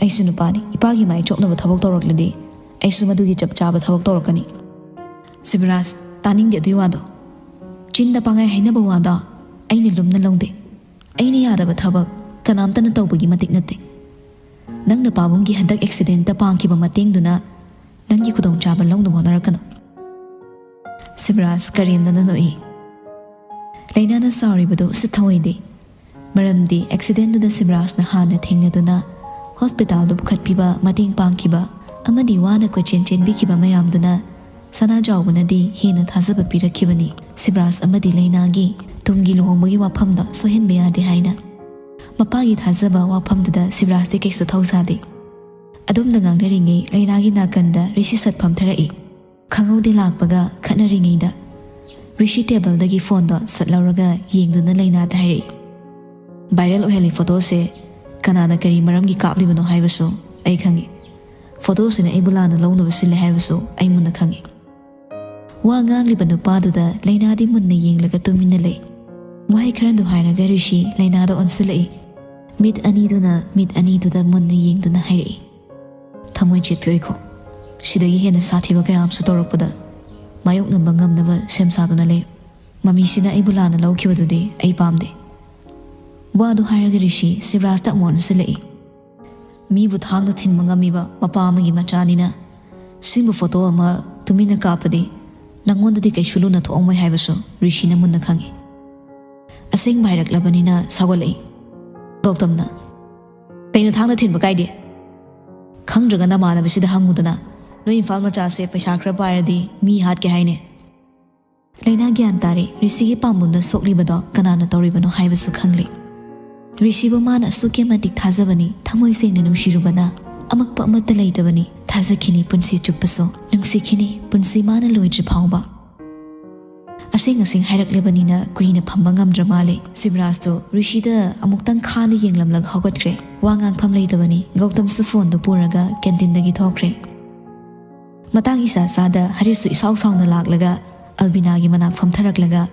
ꯑꯩꯁꯨ ꯅꯨꯄꯥꯅꯤ, ꯏꯄꯥꯒꯤ ꯃꯥꯏ ꯆꯣꯛꯅꯕ ꯊꯕꯛ ꯇꯧꯔꯛꯂꯗꯤ ꯑꯩꯁꯨ ꯃꯗꯨꯒꯤ ꯆꯞ ꯆꯥꯕ ꯊꯕꯛ ꯇꯧꯔꯛꯀꯅꯤ"꯫ ꯁꯤꯕꯔꯥꯖ, "ꯇꯥꯅꯤꯡꯗꯦ ꯑꯗꯨꯏ ꯋꯥꯗꯣ꯫ ꯆꯤꯟꯗ ꯄꯥꯡꯒꯥꯏ ꯍꯥꯏꯅꯕ ꯋꯥꯗꯣ ꯑꯩꯅ ꯂꯨꯝꯅ ꯂꯧꯗꯦ꯫ ꯑꯩꯅ ꯌꯥꯗꯕ ꯊꯕꯛ ꯀꯅꯥꯝꯇꯅ ꯇꯧꯕꯒꯤ ꯃꯇꯤꯛ ꯅꯠꯇꯦ꯫ ꯅꯪꯅ ꯄꯥꯕꯨꯡꯒꯤ ꯍꯟꯗꯛ accidentꯇ ꯄꯥꯡꯈꯤꯕ ꯃꯇꯦꯡꯗꯨꯅ ꯅꯪꯒꯤ ꯈꯨꯗꯣꯡꯆꯥꯕ ꯂꯧꯅꯕ ꯍꯣꯠꯅꯔꯛꯀꯅꯨ"꯫ ꯁꯤꯕꯔꯥꯖ ꯀꯔꯦꯝꯅꯅ ꯅꯣꯛꯏ꯫ ꯂꯩꯅꯥꯅ ꯁꯥꯎꯔꯤꯕꯗꯨ ꯎꯁꯤꯠ ꯊꯑꯣꯏꯗꯦ꯫ ꯃꯔꯝꯗꯤ accidentꯗꯨꯗ ꯁꯤꯕꯔꯥꯖꯅ ꯍꯥꯟꯅ ꯊꯦꯡꯅꯗꯨꯅ ꯍꯣꯁꯄꯤꯇꯥꯜꯗ ꯄꯨꯈꯠꯄꯤꯕ, ꯃꯇꯦꯡ ꯄꯥꯡꯈꯤꯕ ꯑꯃꯗꯤ ꯋꯥꯅ ꯀꯣꯏꯆꯦꯟ ꯆꯦꯟꯕꯤꯈꯤꯕ ꯃꯌꯥꯝꯗꯨꯅ ꯁꯅꯥꯖꯥꯎꯕꯅꯗꯤ ꯍꯦꯟꯅ ꯊꯥꯖꯕ ꯄꯤꯔꯛꯈꯤꯕꯅꯤ꯫ ꯁꯤꯕꯔꯥꯖ ꯑꯃꯗꯤ ꯂꯩꯅꯥꯒꯤ ꯇꯨꯡꯒꯤ ꯂꯨꯍꯣꯡꯕꯒꯤ ꯋꯥꯐꯝꯗꯣ ꯁꯣꯏꯍꯟꯕ ꯌꯥꯗꯦ ꯍꯥꯏꯅ꯫ ꯃꯄꯥꯒꯤ ꯊꯥꯖꯕ ꯋꯥꯐꯝꯗꯨꯗ ꯁꯤꯕꯔꯥꯖꯇꯤ ꯀꯩꯁꯨ ꯊꯧꯁꯥꯗꯦ꯫ ꯑꯗꯨꯝꯅ ꯉꯥꯡꯅꯔꯤꯉꯩ ꯂꯩꯅꯥꯒꯤ ꯅꯥꯀꯟꯗ ꯔꯤꯁꯤ ꯁꯠ ꯐꯝꯊꯔꯛꯏ꯫ ꯈꯪꯍꯧꯗꯦ ꯂꯥꯛꯄꯒ ꯈꯠꯅꯔꯤꯉꯩꯗ ꯔꯤꯁꯤ ꯇꯦꯕꯜꯗꯒꯤ ꯐꯣꯟꯗꯣ ꯁꯠ ꯂꯧꯔꯒ ꯌꯦꯡꯗꯨꯅ ꯂꯩꯅꯥꯗ ꯍꯥꯏꯔꯛꯏ, "ꯚꯥꯏꯔꯦꯜ ꯑꯣꯏꯍꯜꯂꯤ ꯐꯣꯇꯣꯁꯦ ꯀꯅꯥꯅ ꯀꯔꯤ ꯃꯔꯝꯒꯤ ꯀꯥꯞꯂꯤꯕꯅꯣ ꯍꯥꯏꯕꯁꯨ ꯑꯩ ꯈꯪꯏ꯫ ꯐꯣꯇꯣꯁꯤꯅ ꯑꯩꯕꯨ ꯂꯥꯟꯅ ꯂꯧꯅꯕ ꯁꯤꯜꯂꯦ ꯍꯥꯏꯕꯁꯨ ꯑꯩ ꯃꯨꯟꯅ ꯈꯪꯏ꯫" ꯋꯥ ꯉꯥꯡꯂꯤꯕ ꯅꯨꯄꯥꯗꯨꯗ ꯂꯩꯅꯥꯗꯤ ꯃꯨꯟꯅ ꯌꯦꯡꯂꯒ ꯇꯨꯃꯤꯟꯅ ꯂꯩ꯫ ꯋꯥꯍꯩ ꯈꯔꯗꯨ ꯍꯥꯏꯔꯒ ꯔꯤꯁꯤ ꯂꯩꯅꯥꯗ ꯑꯣꯟꯁꯤꯜꯂꯛꯏ꯫ ꯃꯤꯠ ꯑꯅꯤꯗꯨꯅ ꯃꯤꯠ ꯑꯅꯤꯗꯨꯗ ꯃꯨꯟꯅ ꯌꯦꯡꯗꯨꯅ ꯍꯥꯏꯔꯛꯏ, "ꯊꯃꯣꯏ ꯆꯦꯠꯄꯤ ꯑꯣꯏꯈꯣ꯫ ꯁꯤꯗꯒꯤ ꯍꯦꯟꯅ ꯁꯥꯊꯤꯕ ꯀꯌꯥ ꯑꯃꯁꯨ ꯇꯧꯔꯛꯄꯗ ꯃꯥꯌꯣꯛꯅꯕ ꯉꯝꯅꯕ ꯁꯦꯝ ꯁꯥꯗꯨꯅ ꯂꯩꯌꯨ꯫ ꯃꯃꯤꯁꯤꯅ ꯑꯩꯕꯨ ꯂꯥꯟꯅ ꯂꯧꯈꯤꯕꯗꯨꯗꯤ ꯑꯩ ꯄꯥꯝꯗꯦ꯫" ꯋꯥꯗꯨ ꯍꯥꯏꯔꯒ ꯔꯤꯁꯤ ꯁꯤꯕꯔꯥꯖꯇ ꯑꯃꯨꯛ ꯑꯣꯟꯁꯤꯜꯂꯛꯏ꯫ "ꯃꯤꯕꯨ ꯊꯥꯡꯅ ꯊꯤꯟꯕ ꯉꯝꯃꯤꯕ ꯃꯄꯥ ꯑꯃꯒꯤ ꯃꯆꯥꯅꯤꯅ ꯁꯤꯒꯨꯝꯕ ꯐꯣꯇꯣ ꯑꯃ ꯇꯨꯃꯤꯟꯅ ꯀꯥꯞꯄꯗꯤ ꯅꯪꯉꯣꯟꯗꯗꯤ ꯀꯩꯁꯨ ꯂꯨꯅ ꯊꯣꯛꯑꯝꯃꯣꯏ ꯍꯥꯏꯕꯁꯨ ꯔꯤꯁꯤꯅ ꯃꯨꯟꯅ ꯈꯪꯏ꯫" ꯑꯁꯦꯡꯕ ꯍꯥꯏꯔꯛꯂꯕꯅꯤꯅ ꯁꯥꯎꯒꯠꯂꯛꯏ꯫ ꯒꯧꯇꯝꯅ, "ꯀꯩꯅꯣ ꯊꯥꯡꯅ ꯊꯤꯟꯕ ꯀꯥꯏꯗꯤ? ꯈꯪꯗ꯭ꯔꯒ ꯅꯃꯥꯟꯅꯕꯁꯤꯗ ꯍꯪꯉꯨꯗꯅ꯫ ꯅꯣꯏ ꯏꯝꯐꯥꯜ ꯃꯆꯥꯁꯦ ꯄꯩꯁꯥ ꯈꯔ ꯄꯥꯏꯔꯗꯤ ꯃꯤ ꯍꯥꯠꯀꯦ ꯍꯥꯏꯅꯦ꯫" ꯂꯩꯅꯥ ꯒ꯭ꯌꯥꯟ ꯇꯥꯔꯦ꯫ ꯔꯤꯁꯤꯒꯤ ꯄꯥꯝꯕꯣꯝꯗ ꯁꯣꯛꯂꯤꯕꯗꯣ ꯀꯅꯥꯅ ꯇꯧꯔꯤꯕꯅꯣ ꯍꯥꯏꯕꯁꯨ ꯈꯪꯂꯦ꯫ ꯔꯤꯁꯤꯕꯨ ꯃꯥꯅ ꯑꯁꯨꯛꯀꯤ ꯃꯇꯤꯛ ꯊꯥꯖꯕꯅꯤ, ꯊꯃꯣꯏ ꯁꯦꯡꯅ ꯅꯨꯡꯁꯤꯔꯨꯕꯅ꯫ ꯑꯃꯛꯄ ꯑꯃꯠꯇ ꯂꯩꯇꯕꯅꯤ꯫ ꯊꯥꯖꯈꯤꯅꯤ ꯄꯨꯟꯁꯤ ꯆꯨꯞꯄꯁꯨ, ꯅꯨꯡꯁꯤꯈꯤꯅꯤ ꯄꯨꯟꯁꯤ ꯃꯥꯅ ꯂꯣꯏꯗ꯭ꯔꯤ ꯐꯥꯎꯕ꯫ ꯑꯁꯦꯡ ꯑꯁꯦꯡ ꯍꯥꯏꯔꯛꯂꯕꯅꯤꯅ ꯀꯨꯏꯅ ꯐꯝꯕ ꯉꯝꯗ꯭ꯔ ꯃꯥꯜꯂꯦ꯫ ꯁꯤꯕꯔꯥꯖꯇꯨ ꯔꯤꯁꯤꯗ ꯑꯃꯨꯛꯇꯪ ꯈꯥꯅ ꯌꯦꯡꯂꯝꯂꯒ ꯍꯧꯒꯠꯈ꯭ꯔꯦ꯫ ꯋꯥ ꯉꯥꯡꯐꯝ ꯂꯩꯇꯕꯅꯤ꯫ ꯒꯧꯇꯝꯁꯨ ꯐꯣꯟꯗꯨ ꯄꯨꯔꯒ ꯀꯦꯟꯇꯤꯟꯗꯒꯤ ꯊꯣꯛꯈ꯭ꯔꯦ꯫ ꯃꯇꯥꯡ ꯏꯆꯥ ꯆꯥꯗ ꯍꯔꯤꯁꯁꯨ ꯏꯁꯥꯎ ꯁꯥꯎꯅ ꯂꯥꯛꯂꯒ ꯑꯜꯕꯤꯅꯥꯒꯤ ꯃꯅꯥꯛ ꯐꯝꯊꯔꯛꯂꯒ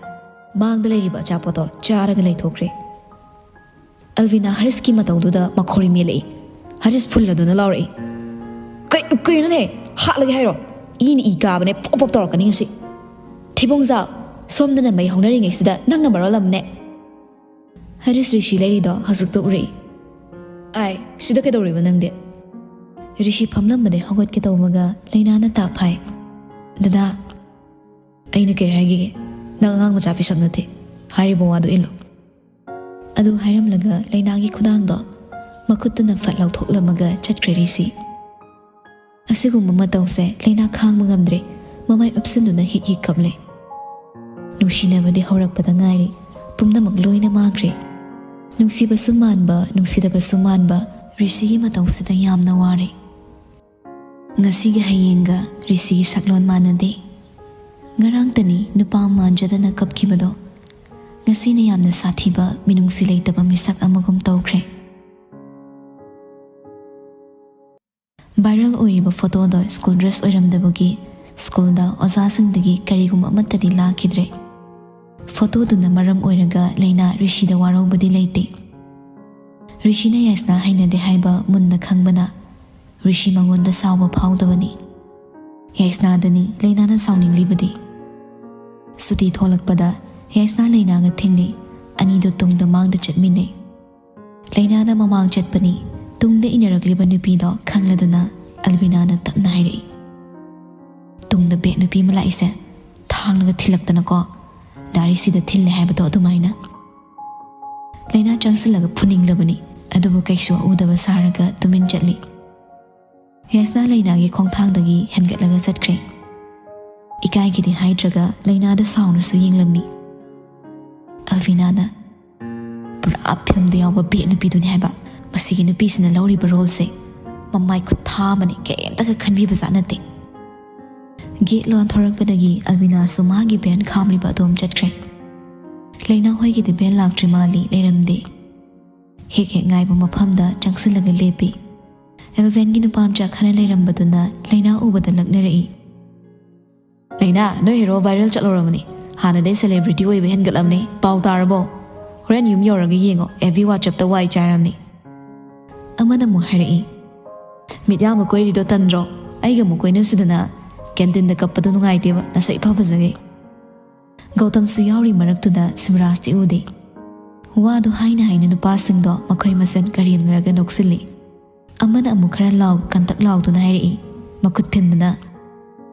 ꯃꯥꯡꯗ ꯂꯩꯔꯤꯕ ꯑꯆꯥꯄꯣꯠꯇꯣ ꯆꯥꯔꯒ ꯂꯩꯊꯣꯛꯈ꯭ꯔꯦ꯫ ꯑꯜꯕꯤꯅꯥ ꯍꯔꯤꯁꯀꯤ ꯃꯇꯧꯗꯨꯗ ꯃꯈꯣꯔꯤ ꯃꯦꯜꯂꯛꯏ꯫ ꯍꯔꯤꯁ ꯐꯨꯜꯂꯗꯨꯅ ꯂꯥꯎꯔꯛꯏ, "ꯀꯩ-, ꯀꯩꯅꯣꯅꯦ? ꯍꯥꯠꯂꯒꯦ ꯍꯥꯏꯔꯣ? ꯏꯅ ꯏ ꯀꯥꯕꯅꯦ, ꯄꯣꯞ ꯄꯣꯞ ꯇꯧꯔꯛꯀꯅꯤ ꯉꯁꯤ꯫ ꯊꯤꯕꯣꯡꯖꯥꯎ, ꯁꯣꯝꯗꯅ ꯃꯩ ꯍꯧꯅꯔꯤꯉꯩꯁꯤꯗ ꯅꯪꯅ ꯃꯔꯣꯜ ꯑꯃꯅꯦ꯫" ꯍꯔꯤꯁ ꯔꯤꯁꯤ ꯂꯩꯔꯤꯗꯣ ꯍꯧꯖꯤꯛꯇ ꯎꯔꯛꯏ꯫ "ꯑꯥꯏ, ꯁꯤꯗ ꯀꯩꯗꯧꯔꯤꯕ ꯅꯪꯗꯤ?" ꯔꯤꯁꯤ ꯐꯝꯂꯝꯕꯗꯩ ꯍꯧꯒꯠꯀꯦ ꯇꯧꯕꯒ ꯂꯩꯅꯥꯅ ꯇꯥꯞ ꯍꯥꯏ, "ꯗꯗꯥ, ꯑꯩꯅ ꯀꯩ ꯍꯥꯏꯈꯤꯒꯦ? ꯅꯪ ꯑꯉꯥꯡ ꯃꯆꯥ ꯄꯤꯁꯛ ꯅꯠꯇꯦ꯫ ꯍꯥꯏꯔꯤꯕ ꯋꯥꯗꯨ ꯏꯜꯂꯨ꯫" ꯑꯗꯨ ꯍꯥꯏꯔꯝꯂꯒ ꯂꯩꯅꯥꯒꯤ ꯈꯨꯗꯥꯡꯗꯣ ꯃꯈꯨꯠꯇꯨꯅ ꯐꯠ ꯂꯧꯊꯣꯛꯂꯝꯃꯒ ꯆꯠꯈ꯭ꯔꯦ ꯔꯤꯁꯤ꯫ ꯑꯁꯤꯒꯨꯝꯕ ꯃꯇꯧꯁꯦ ꯂꯩꯅꯥ ꯈꯥꯡꯕ ꯉꯝꯗ꯭ꯔꯦ꯫ ꯃꯃꯥꯏ ꯎꯞꯁꯤꯟꯗꯨꯅ ꯍꯤꯛ ꯍꯤꯛ ꯀꯞꯂꯦ꯫ ꯅꯨꯡꯁꯤꯅꯕꯗꯤ ꯍꯧꯔꯛꯄꯗ ꯉꯥꯏꯔꯤ, ꯄꯨꯝꯅꯃꯛ ꯂꯣꯏꯅ ꯃꯥꯡꯈ꯭ꯔꯦ꯫ ꯅꯨꯡꯁꯤꯕꯁꯨ ꯃꯥꯟꯕ, ꯅꯨꯡꯁꯤꯗꯕꯁꯨ ꯃꯥꯟꯕ, ꯔꯤꯁꯤꯒꯤ ꯃꯇꯧꯁꯤꯗ ꯌꯥꯝꯅ ꯋꯥꯔꯦ꯫ ꯉꯁꯤꯒꯤ ꯍꯌꯦꯡꯒ ꯔꯤꯁꯤꯒꯤ ꯁꯛꯂꯣꯟ ꯃꯥꯟꯅꯗꯦ꯫ ꯉꯔꯥꯡꯇꯅꯤ ꯅꯨꯄꯥ ꯃꯥꯟꯖꯗꯅ ꯀꯞꯈꯤꯕꯗꯣ꯫ ꯉꯁꯤꯅ ꯌꯥꯝꯅ ꯁꯥꯊꯤꯕ, ꯃꯤꯅꯨꯡꯁꯤ ꯂꯩꯇꯕ ꯃꯤꯁꯛ ꯑꯃꯒꯨꯝ ꯇꯧꯈ꯭ꯔꯦ꯫ ꯚꯥꯏꯔꯦꯜ ꯑꯣꯏꯔꯤꯕ ꯐꯣꯇꯣꯗꯣ ꯁ꯭ꯀꯨꯜ ꯗ꯭ꯔꯦꯁ ꯑꯣꯏꯔꯝꯗꯕꯒꯤ ꯁ꯭ꯀꯨꯜꯗ ꯑꯣꯖꯥꯁꯤꯡꯗꯒꯤ ꯀꯔꯤꯒꯨꯝꯕ ꯑꯃꯠꯇꯗꯤ ꯂꯥꯛꯈꯤꯗ꯭ꯔꯦ꯫ ꯐꯣꯇꯣꯗꯨꯅ ꯃꯔꯝ ꯑꯣꯏꯔꯒ ꯂꯩꯅꯥ ꯔꯤꯁꯤꯗ ꯋꯥꯔꯧꯕꯗꯤ ꯂꯩꯇꯦ꯫ ꯔꯤꯁꯤꯅ ꯌꯥꯏꯁꯅꯥ ꯍꯩꯅꯗꯦ ꯍꯥꯏꯕ ꯃꯨꯟꯅ ꯈꯪꯕꯅ ꯔꯤꯁꯤ ꯃꯉꯣꯟꯗ ꯁꯥꯎꯕ ꯐꯥꯎꯗꯕꯅꯤ꯫ ꯌꯥꯏꯁꯅꯥꯗꯅꯤ ꯂꯩꯅꯥꯅ ꯁꯥꯎꯅꯤꯡꯂꯤꯕꯗꯤ꯫ ꯁꯨꯇꯤ ꯊꯣꯛꯂꯛꯄꯗ ꯌꯥꯏꯁꯅꯥ ꯂꯩꯅꯥꯒ ꯊꯦꯡꯅꯩ꯫ ꯑꯅꯤꯗꯣ ꯇꯨꯡꯗ ꯃꯥꯡꯗ ꯆꯠꯃꯤꯟꯅꯩ꯫ ꯂꯩꯅꯥꯅ ꯃꯃꯥꯡ ꯆꯠꯄꯅꯤ꯫ ꯇꯨꯡꯗ ꯏꯟꯅꯔꯛꯂꯤꯕ ꯅꯨꯄꯤꯗꯣ ꯈꯪꯂꯗꯨꯅ ꯑꯜꯕꯤꯅꯥꯅ ꯇꯞꯅ ꯍꯥꯏꯔꯛꯏ, "ꯇꯨꯡꯗ ꯕꯦꯠ ꯅꯨꯄꯤ ꯑꯃ ꯂꯥꯛꯏꯁꯦ ꯊꯥꯡꯅꯒ ꯊꯤꯜꯂꯛꯇꯅꯀꯣ, ꯗꯥꯔꯤꯁꯤꯗ ꯊꯤꯜꯂꯦ ꯍꯥꯏꯕꯗꯣ ꯑꯗꯨꯃꯥꯏꯅ꯫" ꯂꯩꯅꯥ ꯆꯪꯁꯤꯜꯂꯒ ꯐꯨꯅꯤꯡꯂꯕꯅꯤ, ꯑꯗꯨꯕꯨ ꯀꯩꯁꯨ ꯎꯗꯕ ꯁꯥꯔꯒ ꯇꯨꯃꯤꯟ ꯆꯠꯂꯤ꯫ ꯌꯥꯏꯁꯅꯥ ꯂꯩꯅꯥꯒꯤ ꯈꯣꯡꯊꯥꯡꯗꯒꯤ ꯍꯦꯟꯒꯠꯂꯒ ꯆꯠꯈ꯭ꯔꯦ꯫ ꯏꯀꯥꯏꯒꯤꯗꯤ ꯍꯥꯏꯗ꯭ꯔꯒ ꯂꯩꯅꯥꯗ ꯁꯥꯎꯅꯁꯨ ꯌꯦꯡꯂꯝꯃꯤ꯫ ꯑꯜꯕꯤꯅꯥꯅ, "ꯄꯨꯔꯥ ꯐꯤꯂꯝꯗ ꯌꯥꯎꯕ ꯕꯦꯠ ꯅꯨꯄꯤꯗꯨꯅꯤ ꯍꯥꯏꯕ꯫ ꯃꯁꯤꯒꯤ ꯅꯨꯄꯤꯁꯤꯅ ꯂꯧꯔꯤꯕ ꯔꯣꯜꯁꯦ ꯃꯃꯥꯏ ꯈꯨꯊꯥ ꯑꯃꯅꯤ, ꯀꯩꯝꯇꯒ ꯈꯟꯕꯤꯕꯖꯥꯠ ꯅꯠꯇꯦ꯫" ꯒꯦꯠ ꯂꯣꯟꯊꯣꯔꯛꯄꯗꯒꯤ ꯑꯜꯕꯤꯅꯥꯁꯨ ꯃꯥꯒꯤ ꯚꯦꯟ ꯈꯥꯝꯂꯤꯕ ꯑꯗꯣꯝ ꯆꯠꯈ꯭ꯔꯦ꯫ ꯂꯩꯅꯥ ꯍꯣꯏꯒꯤꯗꯤ ꯚꯦꯟ ꯂꯥꯛꯇ꯭ꯔꯤ ꯃꯥꯜꯂꯤ, ꯂꯩꯔꯝꯗꯦ꯫ ꯍꯦꯛ ꯍꯦꯛ ꯉꯥꯏꯕ ꯃꯐꯝꯗ ꯆꯪꯁꯤꯜꯂꯒ ꯂꯦꯞꯄꯤ꯫ ꯑꯦꯜꯚꯦꯟꯒꯤ ꯅꯨꯄꯥ ꯃꯆꯥ ꯈꯔ ꯂꯩꯔꯝꯕꯗꯨꯅ ꯂꯩꯅꯥ ꯎꯕꯗ ꯂꯛꯅꯔꯛꯏ꯫ "ꯂꯩꯅꯥ, ꯅꯣꯏ ꯍꯦꯔꯣ ꯚꯥꯏꯔꯦꯜ ꯆꯠꯂꯧꯔꯕꯅꯤ꯫ ꯍꯥꯟꯅꯗꯩ ꯁꯦꯂꯦꯕ꯭ꯔꯤꯇꯤ ꯑꯣꯏꯕ ꯍꯦꯟꯒꯠꯂꯝꯅꯤ꯫ ꯄꯥꯎ ꯇꯥꯔꯕꯣ? ꯍꯣꯔꯦꯟ ꯌꯨꯝ ꯌꯧꯔꯒ ꯌꯦꯡꯉꯣ, ꯑꯦꯐ ꯕꯤ WhatsApp-ꯇ ꯋꯥꯏ ꯆꯥꯏꯔꯝꯅꯤ꯫" ꯑꯃꯅ ꯑꯃꯨꯛ ꯍꯥꯏꯔꯛꯏ, "ꯃꯤꯠ ꯌꯥꯝꯕ ꯀꯣꯏꯔꯤꯗꯣ ꯇꯟꯗ꯭ꯔꯣ? ꯑꯩꯒ ꯑꯃꯨꯛ ꯀꯣꯏꯅꯁꯤꯗꯅ꯫ ꯀꯦꯟꯇꯤꯟꯗ ꯀꯞꯄꯗꯣ ꯅꯨꯡꯉꯥꯏꯇꯦꯕ, ꯅꯁꯛ ꯏꯐ ꯐꯖꯒꯩ꯫" ꯒꯧꯇꯝꯁꯨ ꯌꯥꯎꯔꯤ ꯃꯔꯛꯇꯨꯗ ꯁꯤꯕꯔꯥꯖꯇꯤ ꯎꯗꯦ꯫ ꯋꯥꯗꯨ ꯍꯥꯏꯅ ꯍꯥꯏꯅ ꯅꯨꯄꯥꯁꯤꯡꯗꯣ ꯃꯈꯣꯏ ꯃꯁꯦꯟ ꯀꯔꯦꯝꯅꯔꯒ ꯅꯣꯛꯁꯤꯜꯂꯤ꯫ ꯑꯃꯅ ꯑꯃꯨꯛ ꯈꯔ ꯂꯥꯎ ꯀꯟꯇꯛ ꯂꯥꯎꯗꯨꯅ ꯍꯥꯏꯔꯛꯏ, ꯃꯈꯨꯠ ꯊꯤꯟꯗꯨꯅ,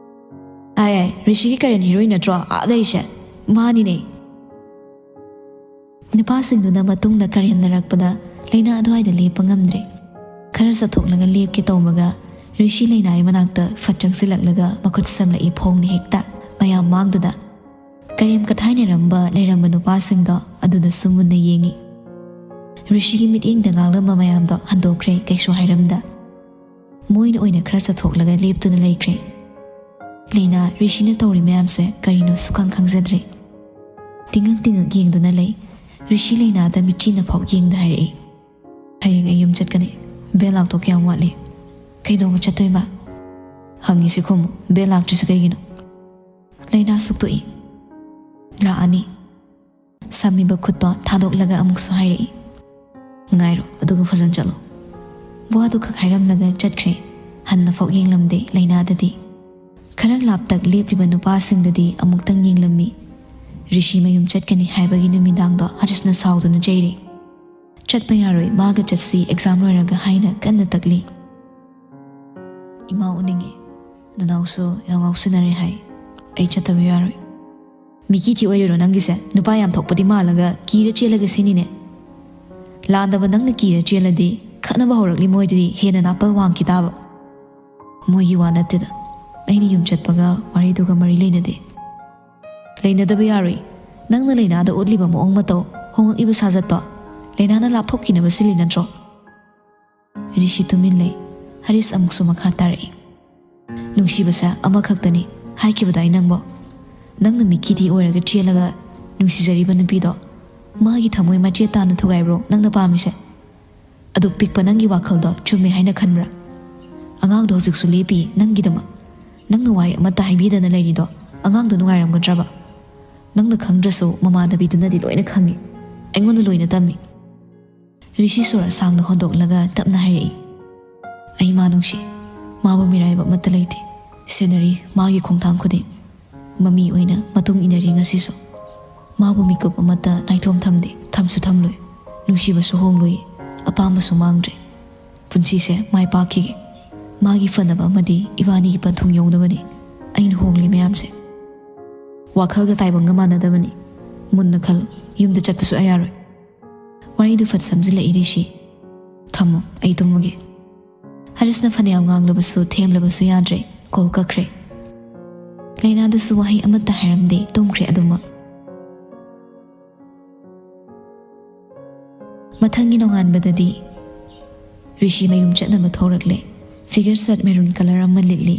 "ꯑꯥꯏ ꯑꯥꯏ, ꯔꯤꯁꯤꯒꯤ ꯀꯔꯦꯟ ꯍꯤꯔꯣꯏ ꯅꯠꯇ꯭ꯔꯣ ꯑꯥ ꯂꯩꯁꯦ?" "ꯃꯥꯅꯤꯅꯦ꯫" ꯅꯨꯄꯥꯁꯤꯡꯗꯨꯅ ꯃꯇꯨꯡꯗ ꯀꯔꯦꯝꯅꯔꯛꯄꯗ ꯂꯩꯅꯥ ꯑꯗꯨꯋꯥꯏꯗ ꯂꯦꯞꯄ ꯉꯝꯗ꯭ꯔꯦ꯫ ꯈꯔ ꯆꯠꯊꯣꯛꯂꯒ ꯂꯦꯞꯀꯦ ꯇꯧꯕꯒ ꯔꯤꯁꯤ ꯂꯩꯅꯥꯒꯤ ꯃꯅꯥꯛꯇ ꯐꯠ ꯆꯪꯁꯤꯜꯂꯛꯂꯒ ꯃꯈꯨꯠ ꯁꯝꯂꯛꯏ ꯐꯣꯡꯅ ꯍꯦꯛꯇ ꯃꯌꯥꯝ ꯃꯥꯡꯗꯨꯗ꯫ ꯀꯔꯦꯝ ꯀꯊꯥꯏꯅꯔꯝꯕ ꯂꯩꯔꯝꯕ ꯅꯨꯄꯥꯁꯤꯡꯗꯣ ꯑꯗꯨꯗꯁꯨ ꯃꯨꯟꯅ ꯌꯦꯡꯉꯤ꯫ ꯔꯤꯁꯤꯒꯤ ꯃꯤꯠꯌꯦꯡꯗ ꯉꯥꯡꯂꯝꯕ ꯃꯌꯥꯝꯗꯣ ꯍꯟꯗꯣꯛꯈ꯭ꯔꯦ, ꯀꯩꯁꯨ ꯍꯥꯏꯔꯝꯗ꯫ ꯃꯣꯏꯅ ꯑꯣꯏꯅ ꯈꯔ ꯆꯠꯊꯣꯛꯂꯒ ꯂꯦꯞꯇꯨꯅ ꯂꯩꯈ꯭ꯔꯦ꯫ ꯂꯩꯅꯥ ꯔꯤꯁꯤꯅ ꯇꯧꯔꯤ ꯃꯌꯥꯝꯁꯦ ꯀꯔꯤꯅꯣ ꯁꯨꯈꯪ ꯈꯪꯖꯗ꯭ꯔꯦ꯫ ꯇꯤꯡꯉꯛ ꯇꯤꯡꯉꯛ ꯌꯦꯡꯗꯨꯅ ꯂꯩ꯫ ꯔꯤꯁꯤ ꯂꯩꯅꯥꯗ ꯃꯤꯠꯆꯤꯅ ꯐꯥꯎ ꯌꯦꯡꯗ ꯍꯥꯏꯔꯛꯏ, "ꯍꯌꯦꯡ ꯑꯩ ꯌꯨꯝ ꯆꯠꯀꯅꯤ꯫ ꯕꯦꯜ ꯂꯥꯛꯇꯧ ꯀꯌꯥꯝ ꯋꯥꯠꯂꯤ? ꯀꯩꯗꯧꯕ ꯆꯠꯇꯣꯏꯕ?" ꯍꯪꯉꯤꯁꯤ ꯈꯨꯝꯃꯨ, ꯕꯦꯜ ꯂꯥꯛꯇ꯭ꯔꯤꯁꯤ ꯀꯩꯒꯤꯅꯣ? ꯂꯩꯅꯥ ꯁꯨꯛꯇꯣꯛꯏ꯫ ꯂꯥꯛꯑꯅꯤ꯫ ꯁꯝꯃꯤꯕ ꯈꯨꯠꯇꯣ ꯊꯥꯗꯣꯛꯂꯒ ꯑꯃꯨꯛꯁꯨ ꯍꯥꯏꯔꯛꯏ, "ꯉꯥꯏꯔꯣ, ꯑꯗꯨꯒ ꯐꯖꯅ ꯆꯠꯂꯣ"꯫ ꯋꯥꯗꯨ ꯈꯛ ꯍꯥꯏꯔꯝꯂꯒ ꯆꯠꯈ꯭ꯔꯦ꯫ ꯍꯟꯅ ꯐꯥꯎ ꯌꯦꯡꯂꯝꯗꯦ ꯂꯩꯅꯥꯗꯗꯤ꯫ ꯈꯔ ꯂꯥꯞꯇꯛ ꯂꯦꯞꯂꯤꯕ ꯅꯨꯄꯥꯁꯤꯡꯗꯗꯤ ꯑꯃꯨꯛꯇꯪ ꯌꯦꯡꯂꯝꯃꯤ꯫ ꯔꯤꯁꯤ ꯃꯌꯨꯝ ꯆꯠꯀꯅꯤ ꯍꯥꯏꯕꯒꯤ ꯅꯨꯃꯤꯗꯥꯡꯗꯣ ꯍꯔꯤꯁꯅ ꯁꯥꯎꯗꯨꯅ ꯆꯩꯔꯤ꯫ "ꯆꯠꯄ ꯌꯥꯔꯣꯏ, ꯃꯥꯒ ꯆꯠꯁꯤ, ꯑꯦꯛꯖꯥꯝ ꯂꯣꯏꯔꯒ" ꯍꯥꯏꯅ ꯀꯟꯅ ꯇꯛꯂꯤ꯫ "ꯏꯃꯥ ꯎꯅꯤꯡꯉꯤ꯫ ꯅꯅꯥꯎꯁꯨ ꯌꯥꯝ ꯉꯥꯎꯁꯤꯟꯅꯔꯦ ꯍꯥꯏ꯫ ꯑꯩ ꯆꯠꯇꯕ ꯌꯥꯔꯣꯏ꯫ ꯃꯤꯀꯤ ꯊꯤ ꯑꯣꯏꯔꯤꯔꯣ ꯅꯪꯒꯤꯁꯦ? ꯅꯨꯄꯥ ꯌꯥꯝ ꯊꯣꯛꯄꯗꯤ ꯃꯥꯜꯂꯒ ꯀꯤꯔ ꯆꯦꯜꯂꯒ ꯁꯤꯅꯤꯅꯦ꯫ ꯂꯥꯟꯗꯕ ꯅꯪꯅ ꯀꯤꯔ ꯆꯦꯜꯂꯗꯤ ꯈꯠꯅꯕ ꯍꯧꯔꯛꯂꯤ ꯃꯣꯏꯗꯗꯤ ꯍꯦꯟꯅ ꯅꯥꯄꯜ ꯋꯥꯡꯈꯤ ꯇꯥꯕ꯫ ꯃꯣꯏꯒꯤ ꯋꯥ ꯅꯠꯇꯦꯗ꯫ ꯑꯩꯅ ꯌꯨꯝ ꯆꯠꯄꯒ ꯋꯥꯔꯤꯗꯨꯒ ꯃꯔꯤ ꯂꯩꯅꯗꯦ꯫ ꯂꯩꯅꯗꯕ ꯌꯥꯔꯣꯏ꯫ ꯅꯪꯅ ꯂꯩꯅꯥꯗ ꯎꯠꯂꯤꯕ ꯃꯑꯣꯡ ꯃꯇꯧ, ꯍꯣꯡꯉꯛꯏꯕ ꯁꯥꯖꯠꯇꯣ, ꯂꯩꯅꯥꯅ ꯂꯥꯞꯊꯣꯛꯈꯤꯅꯕ ꯁꯤꯜꯂꯤ ꯅꯠꯇ꯭ꯔꯣ?" ꯔꯤꯁꯤ ꯇꯨꯃꯤꯟ ꯂꯩ꯫ ꯍꯔꯤꯁ ꯑꯃꯨꯛꯁꯨ ꯃꯈꯥ ꯇꯥꯔꯛꯏ, "ꯅꯨꯡꯁꯤꯕꯁꯦ ꯑꯃꯈꯛꯇꯅꯤ ꯍꯥꯏꯈꯤꯕꯗꯥꯏ ꯅꯪꯕꯣ? ꯅꯪꯅ ꯃꯤꯀꯤꯗꯤ ꯑꯣꯏꯔꯒ ꯆꯦꯜꯂꯒ ꯅꯨꯡꯁꯤꯖꯔꯤꯕ ꯅꯨꯄꯤꯗꯣ ꯃꯥꯒꯤ ꯊꯃꯣꯏ ꯃꯆꯦꯠ ꯇꯥꯅ ꯊꯨꯒꯥꯏꯕ꯭ꯔꯣ ꯅꯪꯅ ꯄꯥꯝꯃꯤꯁꯦ? ꯑꯗꯨꯛ ꯄꯤꯛꯄ ꯅꯪꯒꯤ ꯋꯥꯈꯜꯗꯣ ꯆꯨꯝꯃꯦ ꯍꯥꯏꯅ ꯈꯟꯕ꯭ꯔꯥ? ꯑꯉꯥꯡꯗꯣ ꯍꯧꯖꯤꯛꯁꯨ ꯂꯦꯞꯄꯤ ꯅꯪꯒꯤꯗꯃꯛ꯫ ꯅꯪꯅ ꯋꯥꯍꯩ ꯑꯃꯠꯇ ꯍꯥꯏꯕꯤꯗꯅ ꯂꯩꯔꯤꯗꯣ ꯑꯉꯥꯡꯗꯣ ꯅꯨꯡꯉꯥꯏꯔꯝꯒꯗ꯭ꯔꯕ? ꯅꯪꯅ ꯈꯪꯗ꯭ꯔꯁꯨ ꯃꯃꯥꯟꯅꯕꯤꯗꯨꯅꯗꯤ ꯂꯣꯏꯅ ꯈꯪꯉꯤ꯫ ꯑꯩꯉꯣꯟꯗ ꯂꯣꯏꯅ ꯇꯝꯃꯤ꯫" ꯔꯤꯁꯤ ꯁꯣꯔ ꯁꯥꯡꯅ ꯍꯣꯟꯗꯣꯛꯂꯒ ꯇꯞꯅ ꯍꯥꯏꯔꯛꯏ, "ꯑꯩ ꯃꯥ ꯅꯨꯡꯁꯤ꯫ ꯃꯥꯕꯨ ꯃꯤꯔꯥꯏꯕ ꯑꯃꯠꯇ ꯂꯩꯇꯦ꯫ ꯁꯦꯟꯅꯔꯤ ꯃꯥꯒꯤ ꯈꯣꯡꯊꯥꯡ ꯈꯨꯗꯤꯡ꯫ ꯃꯃꯤ ꯑꯣꯏꯅ ꯃꯇꯨꯡ ꯏꯟꯅꯔꯤ ꯉꯁꯤꯁꯨ꯫ ꯃꯥꯕꯨ ꯃꯤꯀꯨꯞ ꯑꯃꯠꯇ ꯅꯥꯏꯊꯣꯛ ꯊꯝꯗꯦ, ꯊꯝꯁꯨ ꯊꯝꯂꯣꯏ꯫ ꯅꯨꯡꯁꯤꯕꯁꯨ ꯍꯣꯡꯂꯣꯏ, ꯑꯄꯥꯝꯕꯁꯨ ꯃꯥꯡꯗ꯭ꯔꯦ꯫ ꯄꯨꯟꯁꯤꯁꯦ ꯃꯥꯏ ꯄꯥꯛꯈꯤꯒꯦ꯫ ꯃꯥꯒꯤ ꯐꯅꯕ ꯑꯃꯗꯤ ꯏꯕꯥꯅꯤꯒꯤ ꯄꯟꯊꯨꯡ ꯌꯧꯅꯕꯅꯤ ꯑꯩꯅ ꯍꯣꯡꯂꯤ ꯃꯌꯥꯝꯁꯦ꯫" ꯋꯥꯈꯜꯒ ꯇꯥꯏꯕꯪꯒ ꯃꯥꯟꯅꯗꯕꯅꯤ꯫ ꯃꯨꯟꯅ ꯈꯜꯂꯨ, ꯌꯨꯝꯗ ꯆꯠꯄꯁꯨ ꯌꯥꯔꯣꯏ꯫ ꯋꯥꯔꯤꯗꯨ ꯐꯠ ꯁꯝꯖꯤꯜꯂꯛꯏ ꯔꯤꯁꯤ꯫ "ꯊꯝꯃꯣ, ꯑꯩ ꯇꯨꯝꯃꯒꯦ꯫" ꯍꯔꯤꯁꯅ ꯐꯅꯌꯥꯝ ꯉꯥꯡꯂꯕꯁꯨ ꯊꯦꯝꯂꯕꯁꯨ ꯌꯥꯗ꯭ꯔꯦ꯫ ꯀꯣꯜ ꯀꯛꯈ꯭ꯔꯦ꯫ ꯂꯩꯅꯥꯗꯁꯨ ꯋꯥꯍꯩ ꯑꯃꯠꯇ ꯍꯥꯏꯔꯝꯗꯦ, ꯇꯨꯝꯈ꯭ꯔꯦ ꯑꯗꯨꯃꯛ꯫ ꯃꯊꯪꯒꯤ ꯅꯣꯡꯉꯥꯟꯕꯗꯗꯤ ꯔꯤꯁꯤ ꯃꯌꯨꯝ ꯆꯠꯅꯕ ꯊꯣꯔꯛꯂꯦ꯫ Figure shirt maroon colour ꯑꯃ ꯂꯤꯠꯂꯤ꯫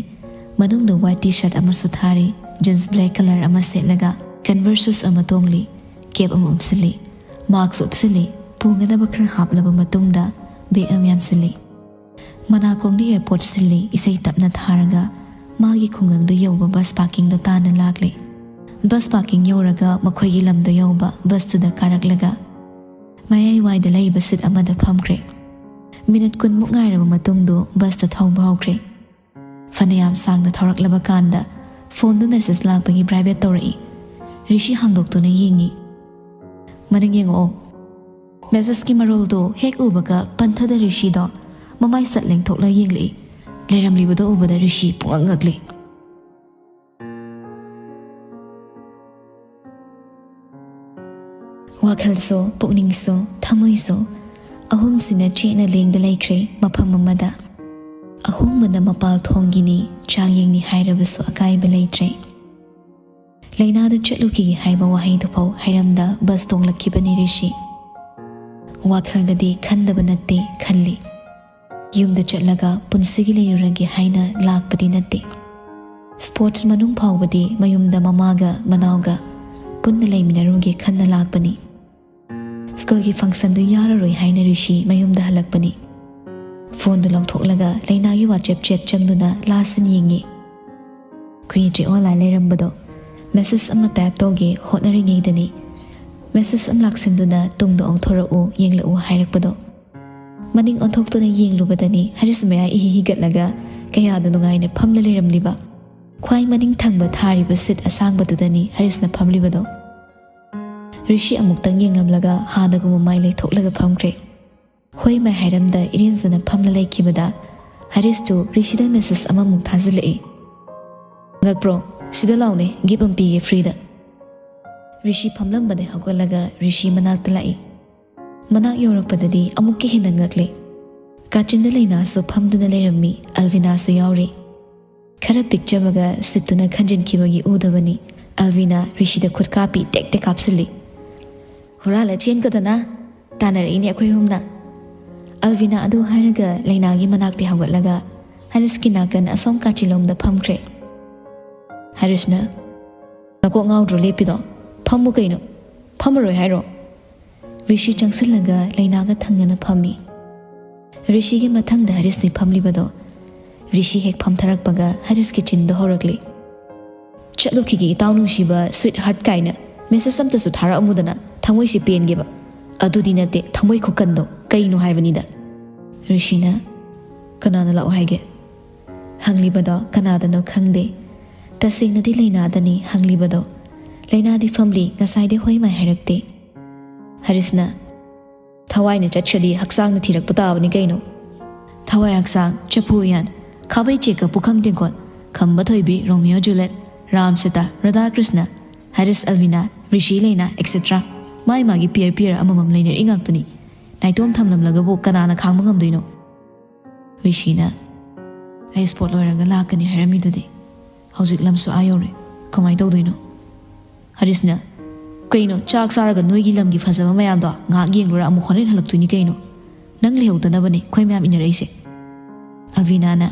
ꯃꯅꯨꯡꯗ white T-shirt ꯑꯃꯁꯨ ꯊꯥꯔꯤ꯫ Jeans black colour ꯑꯃ ꯁꯦꯠꯂꯒ Converse shoes ꯑꯃ ꯇꯣꯡꯂꯤ꯫ Cap ꯑꯃ ꯎꯞꯁꯤꯜꯂꯤ꯫ Mask ꯎꯞꯁꯤꯜꯂꯤ꯫ ꯄꯨꯒꯗꯕ ꯈꯔ ꯍꯥꯞꯂꯕ ꯃꯇꯨꯡꯗ bag ꯑꯃ ꯌꯥꯟꯁꯤꯜꯂꯤ꯫ ꯃꯅꯥꯀꯣꯡꯗ earpod ꯁꯤꯜꯂꯤ꯫ ꯏꯁꯩ ꯇꯞꯅ ꯊꯥꯔꯒ ꯃꯥꯒꯤ ꯈꯨꯡꯒꯪꯗꯨ ꯌꯧꯕ bus parkingꯗꯣ ꯇꯥꯟꯅ ꯂꯥꯛꯂꯦ꯫ Bus parking ꯌꯧꯔꯒ ꯃꯈꯣꯏꯒꯤ ꯂꯝꯗ ꯌꯧꯕ busꯇꯨꯗ ꯀꯥꯔꯛꯂꯒ ꯃꯌꯥꯏꯋꯥꯏꯗ ꯂꯩꯕ seat ꯑꯃꯗ ꯐꯝꯈ꯭ꯔꯦ꯫ Minute ꯀꯨꯟꯃꯨꯛ ꯉꯥꯏꯔꯕ ꯃꯇꯨꯡꯗꯨ busꯇ ꯊꯧꯕ ꯍꯧꯈ꯭ꯔꯦ꯫ ꯐꯅꯌꯥꯝ ꯁꯥꯡꯅ ꯊꯧꯔꯛꯂꯕ ꯀꯥꯟꯗ phoneꯗꯨ message ꯂꯥꯛꯄꯒꯤ vibrate ꯇꯧꯔꯛꯏ꯫ ꯔꯤꯁꯤ ꯍꯥꯡꯗꯣꯛꯇꯨꯅ ꯌꯦꯡꯉꯤ꯫ "ꯃꯅꯤꯡ ꯌꯦꯡꯉꯛꯑꯣ꯫" Messageꯀꯤ ꯃꯔꯣꯜꯗꯨ ꯍꯦꯛ ꯎꯕꯒ ꯄꯟꯊꯗ ꯔꯤꯁꯤꯗꯣ ꯃꯃꯥꯏ ꯁꯠ ꯂꯦꯡꯊꯣꯛꯂ ꯌꯦꯡꯂꯛꯏ꯫ ꯂꯩꯔꯝꯂꯤꯕꯗꯣ ꯎꯕꯗ ꯔꯤꯁꯤ ꯄꯨꯡꯉꯛ ꯉꯛꯂꯤ꯫ ꯋꯥꯈꯜꯁꯨ, ꯄꯨꯛꯅꯤꯡꯁꯨ, ꯊꯃꯣꯏꯁꯨ ꯑꯍꯨꯝꯁꯤꯅ ꯆꯦꯠꯅ ꯂꯦꯡꯗ ꯂꯩꯈ꯭ꯔꯦ ꯃꯐꯝ ꯑꯃꯗ꯫ ꯑꯍꯣꯡꯕꯅ ꯃꯄꯥꯜ ꯊꯣꯡꯒꯤꯅꯤ, ꯆꯥꯡꯌꯦꯡꯅꯤ ꯍꯥꯏꯔꯕꯁꯨ ꯑꯀꯥꯏꯕ ꯂꯩꯇ꯭ꯔꯦ꯫ ꯂꯩꯅꯥꯗ ꯆꯠꯂꯨꯈꯤꯒꯦ ꯍꯥꯏꯕ ꯋꯥꯍꯩꯗꯨꯐꯥꯎ ꯍꯥꯏꯔꯝꯗ bus ꯇꯣꯡꯂꯛꯈꯤꯕꯅꯤ ꯔꯤꯁꯤ꯫ ꯋꯥꯈꯜꯗꯗꯤ ꯈꯟꯗꯕ ꯅꯠꯇꯦ, ꯈꯜꯂꯤ꯫ ꯌꯨꯝꯗ ꯆꯠꯂꯒ ꯄꯨꯟꯁꯤꯒꯤ ꯂꯩꯔꯨꯔꯒꯦ ꯍꯥꯏꯅ ꯂꯥꯛꯄꯗꯤ ꯅꯠꯇꯦ꯫ Sports ꯃꯅꯨꯡ ꯐꯥꯎꯕꯗꯤ ꯃꯌꯨꯝꯗ ꯃꯃꯥꯒ ꯃꯅꯥꯎꯒ ꯄꯨꯟꯅ ꯂꯩꯃꯤꯟꯅꯔꯨꯒꯦ ꯈꯟꯅ ꯂꯥꯛꯄꯅꯤ꯫ Schoolꯒꯤ functionꯗꯨ ꯌꯥꯔꯔꯣꯏ ꯍꯥꯏꯅ ꯔꯤꯁꯤ ꯃꯌꯨꯝꯗ ꯍꯜꯂꯛꯄꯅꯤ꯫ Phoneꯗꯨ ꯂꯧꯊꯣꯛꯂꯒ ꯂꯩꯅꯥꯒꯤ WhatsApp chat ꯆꯪꯗꯨꯅ last seen ꯌꯦꯡꯉꯤ꯫ ꯀꯨꯏꯗ꯭ꯔꯤ online ꯂꯩꯔꯝꯕꯗꯣ꯫ Message ꯑꯃ type ꯇꯧꯒꯦ ꯍꯣꯠꯅꯔꯤꯉꯩꯗꯅꯤ message ꯑꯃ ꯂꯥꯛꯁꯤꯟꯗꯨꯅ "ꯇꯨꯡꯗ ꯑꯣꯟꯊꯣꯔꯛꯎ, ꯌꯦꯡꯂꯛꯎ" ꯍꯥꯏꯔꯛꯄꯗꯣ꯫ ꯃꯅꯤꯡ ꯑꯣꯟꯊꯣꯛꯇꯨꯅ ꯌꯦꯡꯂꯨꯕꯗꯅꯤ ꯍꯔꯤꯁ ꯃꯌꯥꯏ ꯏꯍꯤ ꯍꯤꯒꯠꯂꯒ ꯀꯌꯥꯗ ꯅꯨꯡꯉꯥꯏꯅ ꯐꯝꯂ ꯂꯩꯔꯝꯂꯤꯕ꯫ ꯈ꯭ꯋꯥꯏ ꯃꯅꯤꯡ ꯊꯪꯕ ꯊꯥꯔꯤꯕ seat ꯑꯁꯥꯡꯕꯗꯨꯗꯅꯤ ꯍꯔꯤꯁꯅ ꯐꯝꯂꯤꯕꯗꯣ꯫ ꯔꯤꯁꯤ ꯑꯃꯨꯛꯇꯪ ꯌꯦꯡꯂꯝꯂꯒ ꯍꯥꯟꯅꯒꯨꯝꯕ ꯃꯥꯏ ꯂꯩꯊꯣꯛꯂꯒ ꯐꯝꯈ꯭ꯔꯦ꯫ ꯍꯣꯏ ꯃꯥꯏ ꯍꯥꯏꯔꯝꯗ ꯏꯔꯦꯟꯖꯅ ꯐꯝꯂ ꯂꯩꯈꯤꯕꯗ ꯍꯔꯤꯁꯇꯨ ꯔꯤꯁꯤꯗ message ꯑꯃꯃꯨꯛ ꯊꯥꯖꯤꯜꯂꯛꯏ꯫ "ꯉꯛꯄ꯭ꯔꯣ? ꯁꯤꯗ ꯂꯥꯎꯅꯦ, gift ꯑꯃ ꯄꯤꯒꯦ freeꯗ꯫" ꯔꯤꯁꯤ ꯐꯝꯂꯝꯕꯗꯩ ꯍꯧꯒꯠꯂꯒ ꯔꯤꯁꯤ ꯃꯅꯥꯛꯇ ꯂꯥꯛꯏ꯫ ꯃꯅꯥꯛ ꯌꯧꯔꯛꯄꯗꯗꯤ ꯑꯃꯨꯛꯀ ꯍꯦꯟꯅ ꯉꯛꯂꯦ꯫ ꯀꯥꯆꯤꯟꯗ ꯂꯩꯅꯥꯁꯨ ꯐꯝꯗꯨꯅ ꯂꯩꯔꯝꯃꯤ, ꯑꯜꯕꯤꯅꯥꯁꯨ ꯌꯥꯎꯔꯤ꯫ ꯈꯔ ꯄꯤꯛꯆꯕꯒ ꯁꯤꯠꯇꯨꯅ ꯈꯟꯖꯤꯟꯈꯤꯕꯒꯤ ꯎꯗꯕꯅꯤ ꯑꯜꯕꯤꯅꯥ ꯔꯤꯁꯤꯗ ꯈꯨꯠ ꯀꯥꯞꯄꯤ ꯇꯦꯛ ꯇꯦꯛ ꯀꯥꯞꯁꯤꯜꯂꯤ꯫ "ꯍꯨꯔꯥꯜꯂ ꯆꯦꯟꯒꯗꯅ ꯇꯥꯟꯅꯔꯛꯏꯅꯦ ꯑꯩꯈꯣꯏ ꯑꯍꯨꯝꯅ꯫" ꯑꯜꯕꯤꯅꯥ ꯑꯗꯨ ꯍꯥꯏꯔꯒ ꯂꯩꯅꯥꯒꯤ ꯃꯅꯥꯛꯇꯤ ꯍꯧꯒꯠꯂꯒ ꯍꯥꯔꯤꯁꯀꯤ ꯅꯥꯀꯟ ꯑꯁꯣꯝ ꯀꯥꯆꯤꯜꯂꯣꯝꯗ ꯐꯝꯈ꯭ꯔꯦ꯫ ꯍꯥꯔꯤꯁꯅ, "ꯅꯀꯣꯛ ꯉꯥꯎꯗ꯭ꯔꯣ ꯂꯦꯞꯄꯤꯗꯣ? ꯐꯝꯃꯨ ꯀꯩꯅꯣ? ꯐꯝꯃꯔꯣꯏ ꯍꯥꯏꯔꯣ?" ꯔꯤꯁꯤ ꯆꯪꯁꯤꯜꯂꯒ ꯂꯩꯅꯥꯒ ꯊꯪꯅꯅ ꯐꯝꯃꯤ꯫ ꯔꯤꯁꯤꯒꯤ ꯃꯊꯪꯗ ꯍꯥꯔꯤꯁꯅꯤ ꯐꯝꯂꯤꯕꯗꯣ꯫ ꯔꯤꯁꯤ ꯍꯦꯛ ꯐꯝꯊꯔꯛꯄꯒ ꯍꯥꯔꯤꯁꯀꯤ ꯆꯤꯟꯗꯣ ꯍꯧꯔꯛꯂꯤ꯫ "ꯆꯠꯂꯨꯈꯤꯒꯦ ꯏꯇꯥꯎ ꯅꯨꯡꯁꯤꯕ, sweetheart ꯀꯥꯏꯅ message ꯑꯝꯇꯁꯨ ꯊꯥꯔꯛꯑꯝꯃꯨꯗꯅ, ꯊꯃꯣꯏꯁꯤ ꯄꯦꯟꯒꯦꯕ꯫ ꯑꯗꯨꯗꯤ ꯅꯠꯇꯦ, ꯊꯃꯣꯏ ꯈꯨꯀꯟꯗꯣ ꯀꯩꯅꯣ ꯍꯥꯏꯕꯅꯤꯗ꯫" ꯔꯤꯁꯤꯅ, "ꯀꯅꯥꯅ ꯂꯥꯛꯑꯣ ꯍꯥꯏꯒꯦ?" ꯍꯪꯂꯤꯕꯗꯣ ꯀꯅꯥꯗꯅꯣ ꯈꯪꯗꯦ꯫ ꯇꯁꯦꯡꯅꯗꯤ ꯂꯩꯅꯥꯗꯅꯤ ꯍꯪꯂꯤꯕꯗꯣ꯫ ꯂꯩꯅꯥꯗꯤ ꯐꯝꯂꯤ, ꯉꯁꯥꯏꯗꯤ ꯍꯣꯏ ꯃꯥꯏ ꯍꯥꯏꯔꯛꯇꯦ꯫ ꯍꯥꯔꯤꯁꯅ, "ꯊꯋꯥꯏꯅ ꯆꯠꯈ꯭ꯔꯗꯤ ꯍꯛꯆꯥꯡꯅ ꯊꯤꯔꯛꯄ ꯇꯥꯕꯅꯤ ꯀꯩꯅꯣ꯫" ꯊꯋꯥꯏ ꯍꯛꯆꯥꯡ, ꯆꯐꯨ ꯎꯌꯥꯟ, ꯈꯥꯕꯩ ꯆꯦꯛꯀ ꯄꯨꯈꯝ ꯇꯦꯡꯀꯣꯠ, ꯈꯝꯕ ꯊꯣꯏꯕꯤ, ꯔꯣꯃꯤꯌꯣ ꯖꯨꯂꯦꯠ, ꯔꯥꯝ ꯁꯤꯇꯥ, ꯔꯥꯙꯥ ꯀ꯭ꯔꯤꯁꯅ, ꯍꯥꯔꯤꯁ ꯑꯜꯕꯤꯅꯥ, ꯔꯤꯁꯤ ꯂꯩꯅꯥ, etcetera꯫ ꯃꯥꯏ ꯃꯥꯒꯤ pair pair ꯑꯃꯃꯝ ꯂꯩꯅꯔꯤ ꯉꯥꯛꯇꯅꯤ꯫ ꯅꯥꯏꯇꯣꯝ ꯊꯝꯂꯝꯂꯒꯕꯨ ꯀꯅꯥꯅ ꯈꯥꯡꯕ ꯉꯝꯗꯣꯏꯅꯣ? ꯔꯤꯁꯤꯅ, "ꯑꯩ sport ꯂꯣꯏꯔꯒ ꯂꯥꯛꯀꯅꯤ ꯍꯥꯏꯔꯝꯃꯤꯗꯨꯗꯤ꯫ ꯍꯧꯖꯤꯛ ꯂꯝꯁꯨ ꯑꯥ ꯌꯧꯔꯦ꯫ ꯀꯃꯥꯏꯅ ꯇꯧꯗꯣꯏꯅꯣ?" ꯍꯥꯔꯤꯁꯅ, "ꯀꯩꯅꯣ, ꯆꯥꯛ ꯆꯥꯔꯒ ꯅꯣꯏꯒꯤ ꯂꯝꯒꯤ ꯐꯖꯕ ꯃꯌꯥꯝꯗꯣ ꯉꯥꯏꯍꯥꯛ ꯌꯦꯡꯂꯨꯔ ꯑꯃꯨꯛ ꯍꯣꯔꯦꯟ ꯍꯜꯂꯛꯇꯣꯏꯅꯤ ꯀꯩꯅꯣ꯫ ꯅꯪ ꯂꯩꯍꯧꯗꯅꯕꯅꯦ ꯑꯩꯈꯣꯏ ꯃꯌꯥꯝ ꯏꯟꯅꯔꯛꯏꯁꯦ꯫" ꯑꯜꯕꯤꯅꯥꯅ,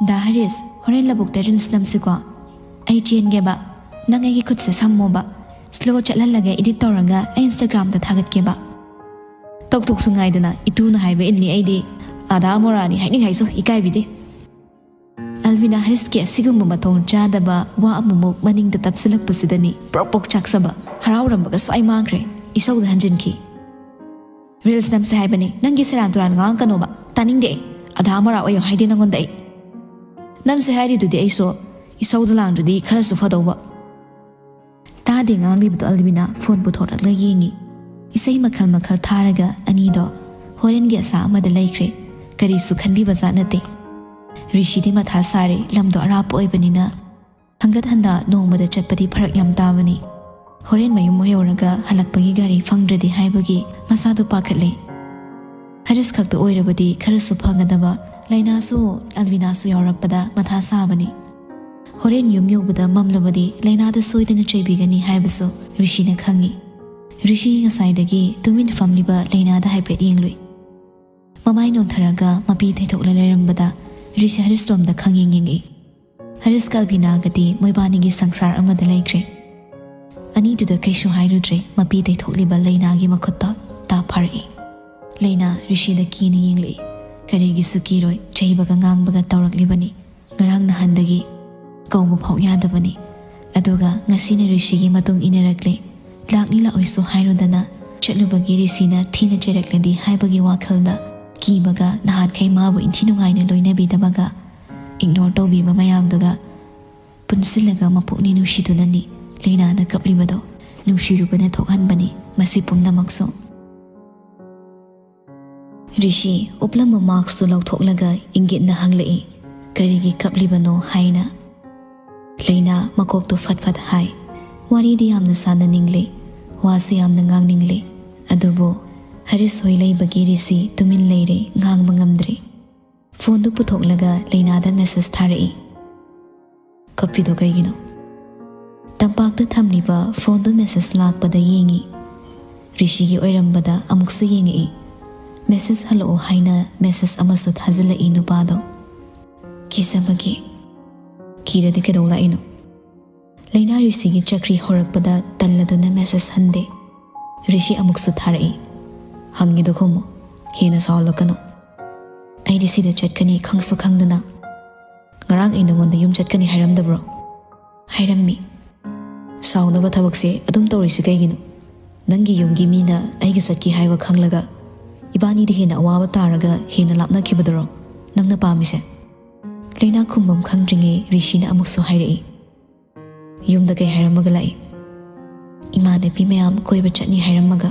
"ꯗꯥ ꯍꯥꯔꯤꯁ, ꯍꯣꯔꯦꯟ ꯂꯧꯕꯨꯛꯇ reels ꯅꯝꯁꯤꯀꯣ꯫ ꯑꯩ ꯆꯦꯟꯒꯦꯕ꯫ ꯅꯪ ꯑꯩꯒꯤ ꯈꯨꯠꯁꯦ ꯁꯝꯃꯣꯕ꯫ Slow ꯆꯠꯍꯜꯂꯒ edit ꯇꯧꯔꯒ ꯑꯩ Instagram ꯗ ꯊꯥꯒꯠꯀꯦꯕ꯫" "ꯇꯧꯊꯣꯛꯁꯨ ꯉꯥꯏꯗꯅ, ꯏꯇꯨꯅ ꯍꯥꯏꯕ ꯏꯟꯅꯤ ꯑꯩꯗꯤ꯫ ꯑꯥꯗꯥ ꯃꯣꯔꯥꯅꯤ ꯍꯥꯏꯅꯤꯡ ꯍꯥꯏꯁꯨ ꯏꯀꯥꯏꯕꯤꯗꯦ꯫" ꯑꯜꯕꯤꯅꯥ ꯍꯥꯔꯤꯁꯀꯤ ꯑꯁꯤꯒꯨꯝꯕ ꯃꯊꯣꯡ ꯆꯥꯗꯕ ꯋꯥ ꯑꯃꯨꯛꯃꯨꯛ ꯃꯅꯤꯡꯗ ꯇꯞꯁꯤꯜꯂꯛꯄꯁꯤꯗꯅꯤ ꯄ꯭ꯔꯣꯛ ꯄ꯭ꯔꯣꯛ ꯆꯥꯛꯆꯕ, ꯍꯔꯥꯎꯔꯝꯕꯒ ꯁ꯭ꯋꯥꯏ ꯃꯥꯡꯈ꯭ꯔꯦ꯫ ꯏꯁꯧꯗ ꯍꯟꯖꯤꯟꯈꯤ꯫ "Reels ꯅꯝꯁꯦ ꯍꯥꯏꯕꯅꯦ, ꯅꯪꯒꯤ ꯁꯦꯔꯥꯟ ꯇꯨꯔꯥꯟ ꯉꯥꯡꯉꯛꯀꯅꯣꯕ꯫ ꯇꯥꯅꯤꯡꯗꯦ ꯑꯩ꯫ ꯑꯥꯗꯥ ꯃꯣꯔꯥ ꯑꯣꯏꯌꯣ ꯍꯥꯏꯗꯦ ꯅꯪꯉꯣꯟꯗ ꯑꯩ꯫ ꯅꯝꯁꯦ ꯍꯥꯏꯔꯤꯗꯨꯗꯤ ꯑꯩꯁꯨ꯫ ꯏꯁꯧꯗ ꯂꯥꯡꯗ꯭ꯔꯗꯤ ꯈꯔꯁꯨ ꯐꯗꯧꯕ꯫" ꯇꯥꯗꯦ ꯉꯥꯡꯂꯤꯕꯗꯣ ꯑꯜꯕꯤꯅꯥ ꯐꯣꯟ ꯄꯨꯊꯣꯔꯛꯂꯒ ꯌꯦꯡꯉꯤ꯫ ꯏꯁꯩ ꯃꯈꯜ ꯃꯈꯜ ꯊꯥꯔꯒ ꯑꯅꯤꯗꯣ ꯍꯣꯔꯦꯟꯒꯤ ꯑꯁꯥ ꯑꯃꯗ ꯂꯩꯈ꯭ꯔꯦ꯫ ꯀꯔꯤꯁꯨ ꯈꯟꯕꯤꯕ ꯖꯥꯠ ꯅꯠꯇꯦ꯫ ꯔꯤꯁꯤꯗꯤ ꯃꯊꯥ ꯁꯥꯔꯦ, ꯂꯝꯗꯣ ꯑꯔꯥꯞꯄ ꯑꯣꯏꯕꯅꯤꯅ꯫ ꯍꯪꯒꯠ ꯍꯟꯗ ꯅꯣꯡꯃꯗ ꯆꯠꯄꯗꯤ ꯐꯔꯛ ꯌꯥꯝ ꯇꯥꯕꯅꯤ꯫ ꯍꯣꯔꯦꯟ ꯃꯌꯨꯝ ꯌꯧꯔꯒ ꯍꯜꯂꯛꯄꯒꯤ ꯒꯥꯔꯤ ꯐꯪꯗ꯭ꯔꯗꯤ ꯍꯥꯏꯕꯒꯤ ꯃꯁꯥꯗꯣ ꯄꯥꯈꯠꯂꯦ꯫ ꯍꯔꯤꯁ ꯈꯛꯇ ꯑꯣꯏꯔꯕꯗꯤ ꯈꯔꯁꯨ ꯐꯒꯗꯕ, ꯂꯩꯅꯥꯁꯨ ꯑꯜꯕꯤꯅꯥꯁꯨ ꯌꯥꯎꯔꯛꯄꯗ ꯃꯊꯥ ꯁꯥꯕꯅꯤ꯫ ꯍꯣꯔꯦꯟ ꯌꯨꯝ ꯌꯧꯕꯗ ꯃꯝꯂꯕꯗꯤ ꯂꯩꯅꯥꯗ ꯁꯣꯏꯗꯅ ꯆꯩꯕꯤꯒꯅꯤ ꯍꯥꯏꯕꯁꯨ ꯔꯤꯁꯤꯅ ꯈꯪꯏ꯫ ꯔꯤꯁꯤ ꯉꯁꯥꯏꯗꯒꯤ ꯇꯨꯃꯤꯟ ꯐꯝꯂꯤꯕ ꯂꯩꯅꯥꯗ ꯍꯥꯏꯐꯦꯠ ꯌꯦꯡꯂꯨꯏ꯫ ꯃꯃꯥꯏ ꯅꯣꯟꯊꯔꯒ ꯃꯄꯤ ꯇꯩꯊꯣꯛꯂ ꯂꯩꯔꯝꯕꯗ ꯔꯤꯁꯤ ꯍꯔꯤꯁꯔꯣꯝꯗ ꯈꯪꯌꯦꯡ ꯌꯦꯡꯉꯛꯏ꯫ ꯍꯔꯤꯁꯀ ꯑꯜꯕꯤꯅꯥꯒꯗꯤ ꯃꯣꯏꯕꯥꯅꯤꯒꯤ ꯁꯪꯁꯥꯔ ꯑꯃꯗ ꯂꯩꯈ꯭ꯔꯦ꯫ ꯑꯅꯤꯗꯨꯗ ꯀꯩꯁꯨ ꯍꯥꯏꯔꯨꯗ꯭ꯔꯦ, ꯃꯄꯤ ꯇꯩꯊꯣꯛꯂꯤꯕ ꯂꯩꯅꯥꯒꯤ ꯃꯈꯨꯠꯇ ꯇꯥ ꯐꯥꯔꯛꯏ꯫ ꯂꯩꯅꯥ ꯔꯤꯁꯤꯗ ꯀꯤꯅ ꯌꯦꯡꯂꯛꯏ꯫ ꯀꯔꯤꯒꯤꯁꯨ ꯀꯤꯔꯣꯏ, ꯆꯩꯕꯒ ꯉꯥꯡꯕꯒ ꯇꯧꯔꯛꯂꯤꯕꯅꯤ꯫ ꯉꯔꯥꯡ ꯅꯍꯥꯟꯗꯒꯤ ꯀꯧꯕ ꯐꯥꯎ ꯌꯥꯗꯕꯅꯤ꯫ ꯑꯗꯨꯒ ꯉꯁꯤꯅ ꯔꯤꯁꯤꯒꯤ ꯃꯇꯨꯡ ꯏꯟꯅꯔꯛꯂꯦ꯫ ꯂꯥꯛꯅꯤ ꯂꯥꯛꯑꯣꯏꯁꯨ ꯍꯥꯏꯔꯨꯗꯅ ꯆꯠꯂꯨꯕꯒꯤ ꯔꯤꯁꯤꯅ ꯊꯤꯅ ꯆꯩꯔꯛꯂꯗꯤ ꯍꯥꯏꯕꯒꯤ ꯋꯥꯈꯜꯗ ꯀꯤꯕꯒ ꯅꯍꯥꯟꯈꯩ ꯃꯥꯕꯨ ꯏꯟꯊꯤ ꯅꯨꯡꯉꯥꯏꯅ ꯂꯣꯏꯅꯕꯤꯗꯕꯒ ꯏꯒꯅꯣꯔ ꯇꯧꯕꯤꯕ ꯃꯌꯥꯝꯗꯨꯒ ꯄꯨꯟꯁꯤꯜꯂꯒ ꯃꯄꯨꯛꯅꯤꯡ ꯅꯨꯡꯁꯤꯗꯨꯅꯅꯤ ꯂꯩꯅꯥꯗ ꯀꯞꯂꯤꯕꯗꯣ꯫ ꯅꯨꯡꯁꯤꯔꯨꯕꯅ ꯊꯣꯛꯍꯟꯕꯅꯤ ꯃꯁꯤ ꯄꯨꯝꯅꯃꯛꯁꯨ꯫ ꯔꯤꯁꯤ ꯎꯞꯂꯝꯕ ꯃꯥꯛꯁꯇꯨ ꯂꯧꯊꯣꯛꯂꯒ ꯏꯪꯒꯤꯠꯅ ꯍꯪꯂꯛꯏ, "ꯀꯔꯤꯒꯤ ꯀꯞꯂꯤꯕꯅꯣ?" ꯍꯥꯏꯅ꯫ ꯂꯩꯅꯥ ꯃꯀꯣꯛꯇꯨ ꯐꯠ ꯐꯠ ꯍꯥꯏ꯫ ꯋꯥꯔꯤꯗꯤ ꯌꯥꯝꯅ ꯁꯥꯟꯅꯅꯤꯡꯂꯦ, ꯋꯥꯁꯨ ꯌꯥꯝꯅ ꯉꯥꯡꯅꯤꯡꯂꯦ, ꯑꯗꯨꯕꯨ ꯍꯔꯤꯁ ꯍꯣꯏ ꯂꯩꯕꯒꯤ ꯔꯤꯁꯤ ꯇꯨꯃꯤꯟ ꯂꯩꯔꯦ, ꯉꯥꯡꯕ ꯉꯝꯗ꯭ꯔꯦ꯫ ꯐꯣꯟꯗꯨ ꯄꯨꯊꯣꯛꯂꯒ ꯂꯩꯅꯥꯗ ꯃꯦꯁꯦꯖ ꯊꯥꯔꯛꯏ꯫ "ꯀꯞꯄꯤꯗꯣ ꯀꯩꯒꯤꯅꯣ?" ꯇꯝꯄꯥꯛꯇ ꯊꯝꯂꯤꯕ ꯐꯣꯟꯗꯨ ꯃꯦꯁꯦꯖ ꯂꯥꯛꯄꯗ ꯌꯦꯡꯉꯤ꯫ ꯔꯤꯁꯤꯒꯤ ꯑꯣꯏꯔꯝꯕꯗ ꯑꯃꯨꯛꯁꯨ ꯌꯦꯡꯉꯛꯏ꯫ ꯃꯦꯁꯦꯖ ꯍꯜꯂꯛꯑꯣ ꯍꯥꯏꯅ ꯃꯦꯁꯦꯖ ꯑꯃꯁꯨ ꯊꯥꯖꯤꯜꯂꯛꯏ ꯅꯨꯄꯥꯗꯣ꯫ "ꯀꯤꯖꯕꯒꯤ?" "ꯀꯤꯔꯗꯤ ꯀꯩꯗꯧ ꯂꯥꯛꯏꯅꯣ?" ꯂꯩꯅꯥ ꯔꯤꯁꯤꯒꯤ ꯆꯀ꯭ꯔꯤ ꯍꯧꯔꯛꯄꯗ ꯇꯜꯂꯗꯨꯅ ꯃꯦꯁꯦꯖ ꯍꯟꯗꯦ꯫ ꯔꯤꯁꯤ ꯑꯃꯨꯛꯁꯨ ꯊꯥꯔꯛꯏ꯫ "ꯍꯪꯉꯤꯗꯣ ꯈꯨꯝꯃꯨ, ꯍꯦꯟꯅ ꯁꯥꯎꯍꯜꯂꯛꯀꯅꯨ꯫ ꯑꯩꯗꯤ ꯁꯤꯗ ꯆꯠꯀꯅꯤ ꯈꯪꯁꯨ ꯈꯪꯗꯅ꯫ ꯉꯔꯥꯡ ꯑꯩ ꯅꯉꯣꯟꯗ ꯌꯨꯝ ꯆꯠꯀꯅꯤ ꯍꯥꯏꯔꯝꯗꯕ꯭ꯔꯣ?" "ꯍꯥꯏꯔꯝꯃꯤ꯫" "ꯁꯥꯎꯅꯕ ꯊꯕꯛꯁꯦ ꯑꯗꯨꯝ ꯇꯧꯔꯤꯁꯤ ꯀꯩꯒꯤꯅꯣ? ꯅꯪꯒꯤ ꯌꯨꯝꯒꯤ ꯃꯤꯅ ꯑꯩꯒ ꯆꯠꯀꯦ ꯍꯥꯏꯕ ꯈꯪꯂꯒ ꯏꯕꯥꯅꯤꯗꯤ ꯍꯦꯟꯅ ꯑꯋꯥꯕ ꯇꯥꯔꯒ ꯍꯦꯟꯅ ꯂꯥꯞꯅꯈꯤꯕꯗꯨꯔꯣ ꯅꯪꯅ ꯄꯥꯝꯃꯤꯁꯦ?" ꯂꯩꯅꯥ ꯈꯨꯝꯐꯝ ꯈꯪꯗ꯭ꯔꯤꯉꯩ ꯔꯤꯁꯤꯅ ꯑꯃꯨꯛꯁꯨ ꯍꯥꯏꯔꯛꯏ꯫ "ꯌꯨꯝꯗ ꯀꯩ ꯍꯥꯏꯔꯝꯃꯒ ꯂꯥꯛꯏ?" "ꯏꯃꯥꯟꯅꯕꯤ ꯃꯌꯥꯝ ꯀꯣꯏꯕ ꯆꯠꯅꯤ ꯍꯥꯏꯔꯝꯃꯒ꯫"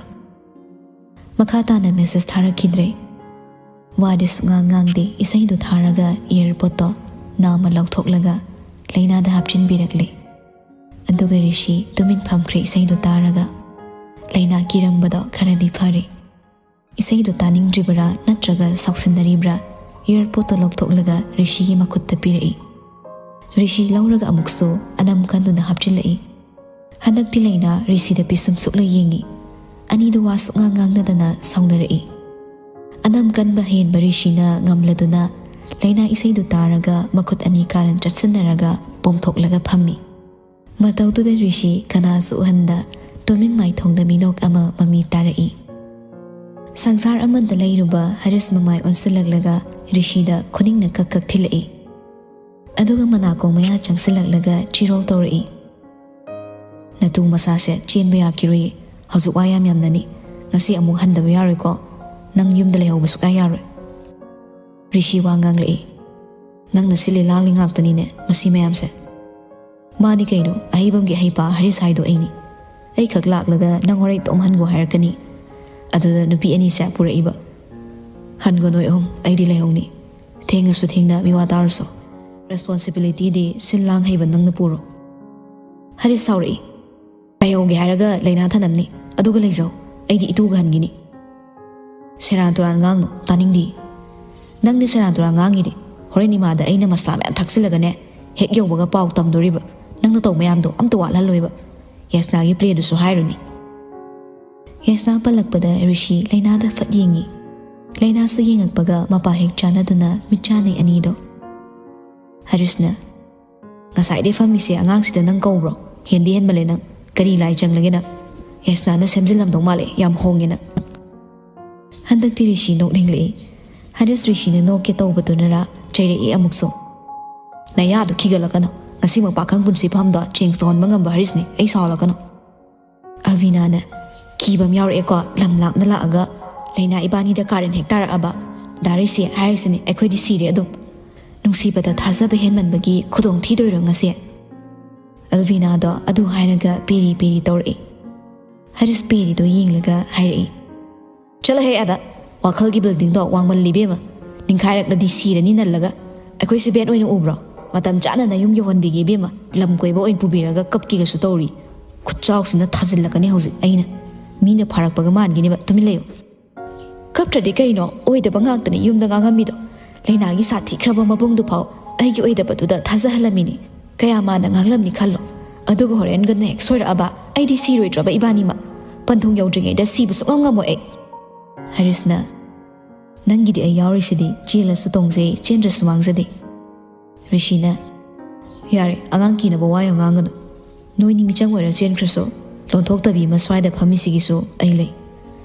ꯃꯈꯥ ꯇꯥꯅ ꯃꯦꯁꯦꯖ ꯊꯥꯔꯛꯈꯤꯗ꯭ꯔꯦ꯫ ꯋꯥꯗꯤ ꯁꯨꯛꯉꯥꯡ ꯉꯥꯡꯗꯦ꯫ ꯏꯁꯩꯗꯨ ꯊꯥꯔꯒ ꯏꯌꯔꯄꯣꯠꯇꯣ ꯅꯥꯝꯃ ꯂꯧꯊꯣꯛꯂꯒ ꯂꯩꯅꯥꯗ ꯍꯥꯞꯆꯤꯟꯕꯤꯔꯛꯂꯦ꯫ ꯑꯗꯨꯒ ꯔꯤꯁꯤ ꯇꯨꯃꯤꯟ ꯐꯝꯈ꯭ꯔꯦ ꯏꯁꯩꯗꯨ ꯇꯥꯔꯒ꯫ ꯂꯩꯅꯥ ꯀꯤꯔꯝꯕꯗꯣ ꯈꯔꯗꯤ ꯐꯔꯦ꯫ ꯏꯁꯩꯗꯨ ꯇꯥꯅꯤꯡꯗ꯭ꯔꯤꯕꯔꯥ ꯅꯠꯇ꯭ꯔꯒ ꯁꯥꯎꯁꯤꯟꯅꯔꯤꯕ꯭ꯔꯥ? ꯏꯌꯔꯄꯣꯠꯇꯣ ꯂꯧꯊꯣꯛꯂꯒ ꯔꯤꯁꯤꯒꯤ ꯃꯈꯨꯠꯇ ꯄꯤꯔꯛꯏ꯫ ꯔꯤꯁꯤ ꯂꯧꯔꯒ ꯑꯃꯨꯛꯁꯨ ꯑꯅꯝ ꯀꯟꯗꯨꯅ ꯍꯥꯞꯆꯤꯜꯂꯛꯏ꯫ ꯍꯟꯗꯛꯇꯤ ꯂꯩꯅꯥ ꯔꯤꯁꯤꯗ ꯄꯤꯁꯨꯝ ꯁꯨꯛꯂ ꯌꯦꯡꯉꯤ꯫ ꯑꯅꯤꯗꯨ ꯋꯥ ꯁꯨꯛꯉꯥꯡ ꯉꯥꯡꯅꯗꯅ ꯁꯥꯎꯅꯔꯛꯏ꯫ ꯑꯅꯝ ꯀꯟꯕ ꯍꯦꯟꯕ ꯔꯤꯁꯤꯅ ꯉꯝꯂꯗꯨꯅ ꯂꯩꯅꯥ ꯏꯁꯩꯗꯨ ꯇꯥꯔꯒ ꯃꯈꯨꯠ ꯑꯅꯤ ꯀꯥꯔꯟ ꯆꯠꯁꯤꯟꯅꯔꯒ ꯄꯣꯝꯊꯣꯛꯂꯒ ꯐꯝꯃꯤ꯫ ꯃꯇꯧꯗꯨꯗ ꯔꯤꯁꯤ ꯀꯅꯥꯁꯨ ꯎꯍꯟꯗ ꯇꯨꯃꯤꯟ ꯃꯥꯏꯊꯣꯡꯗ ꯃꯤꯅꯣꯛ ꯑꯃ ꯃꯃꯤ ꯇꯥꯔꯛꯏ꯫ ꯁꯪꯁꯥꯔ ꯑꯃꯗ ꯂꯩꯔꯨꯕ ꯍꯔꯤꯁ ꯃꯃꯥꯏ ꯑꯣꯟꯁꯤꯜꯂꯛꯂꯒ ꯔꯤꯁꯤꯗ ꯈꯨꯅꯤꯡꯅ ꯀꯛ ꯀꯛ ꯊꯤꯜꯂꯛꯏ꯫ ꯑꯗꯨꯒ ꯃꯅꯥꯀꯣꯡ ꯃꯌꯥ ꯆꯪꯁꯤꯜꯂꯛꯂꯒ ꯆꯤꯔꯣꯜ ꯇꯧꯔꯛꯏ꯫ "ꯅꯇꯨ ꯃꯁꯥꯁꯦ ꯆꯦꯟꯕ ꯌꯥꯈꯤꯔꯣꯏꯌꯦ, ꯍꯧꯖꯤꯛ ꯋꯥ ꯌꯥꯝ ꯌꯥꯝꯅꯅꯤ, ꯉꯁꯤ ꯑꯃꯨꯛ ꯍꯟꯗꯕ ꯌꯥꯔꯣꯏꯀꯣ, ꯅꯪ ꯌꯨꯝꯗ ꯂꯩꯍꯧꯕ ꯁꯨꯛꯌꯥ ꯌꯥꯔꯣꯏ꯫" ꯔꯤꯁꯤ ꯋꯥ ꯉꯥꯡꯂꯛꯏ꯫ "ꯅꯪꯅ ꯁꯤꯜꯂꯤ ꯂꯥꯡꯂꯤ ꯉꯥꯛꯇꯅꯤꯅꯦ ꯃꯁꯤ ꯃꯌꯥꯝꯁꯦ꯫" "ꯃꯥꯅꯤ ꯀꯩꯅꯣ, ꯑꯍꯩꯕꯝꯒꯤ ꯑꯍꯩꯄꯥ ꯍꯔꯤꯁ ꯍꯥꯏꯗꯣ ꯑꯩꯅꯤ꯫ ꯑꯩꯈꯛ ꯂꯥꯛꯂꯒ ꯅꯪ ꯍꯣꯔꯦꯟ ꯏꯇꯣꯝ ꯍꯟꯒꯣ ꯍꯥꯏꯔꯛꯀꯅꯤ꯫ ꯑꯗꯨꯗ ꯅꯨꯄꯤ ꯑꯅꯤꯁꯦ ꯄꯨꯔꯛꯏꯕ꯫ ꯍꯟꯒꯣ ꯅꯣꯏ ꯑꯍꯨꯝ, ꯑꯩꯗꯤ ꯂꯩꯍꯧꯅꯤ꯫ ꯊꯦꯡꯉꯁꯨ ꯊꯦꯡꯅ ꯃꯤꯋꯥ ꯇꯥꯔꯨꯁꯣ꯫ ꯔꯦꯁꯄꯣꯟꯁꯤꯕꯤꯂꯤꯇꯤꯗꯤ ꯁꯤꯜ ꯂꯥꯡ ꯍꯩꯕ ꯅꯪꯅ ꯄꯨꯔꯣ꯫" ꯍꯔꯤꯁ ꯁꯥꯎꯔꯛꯏ꯫ "ꯂꯩꯍꯧꯒꯦ ꯍꯥꯏꯔꯒ ꯂꯩꯅꯥ ꯊꯅꯝꯅꯤ, ꯑꯗꯨꯒ ꯂꯩꯖꯧ, ꯑꯩꯗꯤ ꯏꯇꯨꯒ ꯍꯟꯒꯤꯅꯤ꯫" "ꯁꯦꯔꯥꯟ ꯇꯨꯔꯥꯟ ꯉꯥꯡꯅꯨ, ꯇꯥꯅꯤꯡꯗꯦ꯫ ꯅꯪꯅꯦ ꯁꯦꯔꯥꯟ ꯇꯨꯔꯥꯟ ꯉꯥꯡꯉꯤꯗꯤ꯫ ꯍꯣꯔꯦꯟ ꯏꯃꯥꯗ ꯑꯩꯅ ꯃꯁꯂꯥ ꯃꯌꯥꯝ ꯊꯥꯛꯆꯤꯜꯂꯒꯅꯦ, ꯍꯦꯛ ꯌꯧꯕꯒ ꯄꯥꯎ ꯇꯝꯗꯣꯔꯤꯕ꯫ ꯅꯪꯅ ꯇꯧ ꯃꯌꯥꯝꯗꯣ ꯑꯝꯇ ꯋꯥꯠꯍꯜꯂꯣꯏꯕ꯫ ꯌꯥꯁꯅꯥꯒꯤ ꯄ꯭ꯂꯦꯗꯨꯁꯨ ꯍꯥꯏꯔꯨꯅꯤ꯫" ꯌꯥꯁꯅꯥ ꯄꯜꯂꯛꯄꯗ ꯔꯤꯁꯤ ꯂꯩꯅꯥꯗ ꯐꯠ ꯌꯦꯡꯉꯤ꯫ ꯂꯩꯅꯥꯁꯨ ꯌꯦꯡꯉꯛꯄꯒ ꯃꯄꯥ ꯍꯦꯛ ꯆꯥꯟꯅꯗꯨꯅ ꯃꯤꯠꯆꯥꯟꯅꯩ ꯑꯅꯤꯗꯣ꯫ ꯍꯔꯤꯁꯅ, "ꯉꯁꯥꯏꯗꯩ ꯐꯝꯃꯤꯁꯦ ꯑꯉꯥꯡꯁꯤꯗ ꯅꯪ ꯀꯧꯕ꯭ꯔꯣ? ꯍꯦꯟꯗꯤ ꯍꯦꯟꯃꯜꯂꯦ ꯅꯪ꯫ ꯀꯔꯤ ꯂꯥꯏ ꯆꯪꯂꯒꯦ ꯅꯪ? ꯌꯥꯁꯅꯥꯅ ꯁꯦꯝꯖꯤꯜꯂꯝꯗꯧ ꯃꯥꯜꯂꯦ, ꯌꯥꯝ ꯍꯣꯡꯉꯦ ꯅꯪ꯫" ꯍꯟꯗꯛꯇꯤ ꯔꯤꯁꯤ ꯅꯣꯛꯅꯤꯡꯂꯛꯏ꯫ ꯍꯔꯤꯁ ꯔꯤꯁꯤꯅ ꯅꯣꯛꯀꯦ ꯇꯧꯕꯗꯨꯅꯔꯥ ꯆꯩꯔꯛꯏ ꯑꯃꯨꯛꯁꯨ꯫ "ꯅꯌꯥꯗꯣ ꯈꯤꯒꯠꯂꯛꯀꯅꯨ꯫ ꯉꯁꯤꯃꯛ ꯄꯥꯈꯪ ꯄꯨꯟꯁꯤ ꯐꯝꯗꯣ ꯆꯦꯟꯖ ꯇꯧꯍꯟꯕ ꯉꯝꯕ ꯍꯔꯤꯁꯅꯤ, ꯑꯩ ꯁꯥꯎꯍꯜꯂꯛꯀꯅꯨ꯫" ꯑꯜꯕꯤꯅꯥꯅ, "ꯀꯤꯕ ꯑꯃ ꯌꯥꯎꯔꯛꯑꯦꯀꯣ, ꯂꯝ ꯂꯥꯞꯅ ꯂꯥꯛꯑꯒ ꯂꯩꯅꯥ ꯏꯕꯥꯅꯤꯗ ꯀꯥꯔꯟ ꯍꯦꯛ ꯇꯥꯔꯛꯑꯕ꯫ ꯗꯥ ꯔꯤꯁꯤ ꯍꯥꯏꯔꯤꯁꯤꯅꯦ, ꯑꯩꯈꯣꯏꯗꯤ ꯁꯤꯔꯦ ꯑꯗꯨꯝ꯫ ꯅꯨꯡꯁꯤꯕꯗ ꯊꯥꯖꯕ ꯍꯦꯟꯃꯟꯕꯒꯤ ꯈꯨꯗꯣꯡ ꯊꯤꯗꯣꯏꯔꯣ ꯉꯁꯤ?" ꯑꯜꯕꯤꯅꯥꯗꯣ ꯑꯗꯨ ꯍꯥꯏꯔꯒ ꯄꯦꯔꯤ ꯄꯦꯔꯤ ꯇꯧꯔꯛꯏ꯫ ꯍꯔꯤꯁ ꯄꯦꯔꯤꯗꯣ ꯌꯦꯡꯂꯒ ꯍꯥꯏꯔꯛꯏ, "ꯆꯠꯂꯍꯦ ꯑꯗ, ꯋꯥꯈꯜꯒꯤ ꯕꯤꯜꯗꯤꯡꯗꯣ ꯋꯥꯡꯃꯜꯂꯤ ꯏꯕꯦꯝꯃ, ꯅꯤꯡꯈꯥꯏꯔꯛꯂꯗꯤ ꯁꯤꯔꯅꯤ ꯅꯜꯂꯒ꯫ ꯑꯩꯈꯣꯏꯁꯦ ꯕꯦꯠ ꯑꯣꯏꯅ ꯎꯕ꯭ꯔꯣ? ꯃꯇꯝ ꯆꯥꯅ ꯅꯌꯨꯝ ꯌꯧꯍꯟꯕꯤꯒꯦ ꯏꯕꯦꯝꯃ꯫ ꯂꯝ ꯀꯣꯏꯕ ꯑꯣꯏꯅ ꯄꯨꯕꯤꯔꯒ ꯀꯞꯀꯦꯒꯁꯨ ꯇꯧꯔꯤ꯫ ꯈꯨꯠꯆꯥꯎꯁꯤꯅ ꯊꯥꯖꯤꯜꯂꯛꯀꯅꯤ ꯍꯧꯖꯤꯛ ꯑꯩꯅ꯫ ꯃꯤꯅ ꯐꯥꯔꯛꯄꯒ ꯃꯥꯟꯈꯤꯅꯦꯕ, ꯇꯨꯃꯤꯟ ꯂꯩꯌꯨ꯫ ꯀꯞꯇ꯭ꯔꯗꯤ ꯀꯩꯅꯣ? ꯑꯣꯏꯗꯕ ꯉꯥꯛꯇꯅꯤ ꯌꯨꯝꯗ ꯉꯥꯡꯉꯝꯃꯤꯗꯣ꯫ ꯂꯩꯅꯥꯒꯤ ꯁꯥꯊꯤꯈ꯭ꯔꯕ ꯃꯕꯨꯡꯗꯨ ꯐꯥꯎ ꯑꯩꯒꯤ ꯑꯣꯏꯗꯕꯗꯨꯗ ꯊꯥꯖꯍꯜꯂꯝꯃꯤꯅꯤ꯫ ꯀꯌꯥ ꯃꯥꯟꯅ ꯉꯥꯡꯂꯝꯅꯤ ꯈꯜꯂꯣ꯫ ꯑꯗꯨꯒ ꯍꯣꯔꯦꯟꯒꯅ ꯍꯦꯛ ꯁꯣꯏꯔꯛꯑꯕ, ꯑꯩꯗꯤ ꯁꯤꯔꯣꯏꯗ꯭ꯔꯕ ꯏꯕꯥꯅꯤꯃꯛ? ꯄꯟꯊꯨꯡ ꯌꯧꯗ꯭ꯔꯤꯉꯩꯗ ꯁꯤꯕ ꯁꯨꯡꯉꯝ ꯉꯝꯃꯣꯏ ꯑꯩ꯫ ꯍꯔꯤꯁꯅ, "ꯅꯪꯒꯤꯗꯤ ꯑꯩ ꯌꯥꯎꯔꯤꯁꯤꯗꯤ, ꯆꯦꯜꯂꯁꯨ ꯇꯣꯡꯖꯩ, ꯆꯦꯟꯗ꯭ꯔꯁꯨ ꯃꯥꯡꯖꯗꯦ"꯫ ꯔꯤꯁꯤꯅ, "ꯌꯥꯔꯦ, ꯑꯉꯥꯡ ꯀꯤꯅꯕ ꯋꯥ ꯌꯥꯝ ꯉꯥꯡꯒꯅꯨ꯫ ꯅꯣꯏꯅꯤ ꯃꯤꯆꯪ ꯑꯣꯏꯔ ꯆꯦꯟꯈ꯭ꯔꯁꯨ, ꯂꯣꯟꯊꯣꯛꯇꯕꯤ ꯑꯃ ꯁ꯭ꯋꯥꯏꯗ ꯐꯝꯃꯤꯁꯤꯒꯤꯁꯨ ꯑꯩ ꯂꯩ"꯫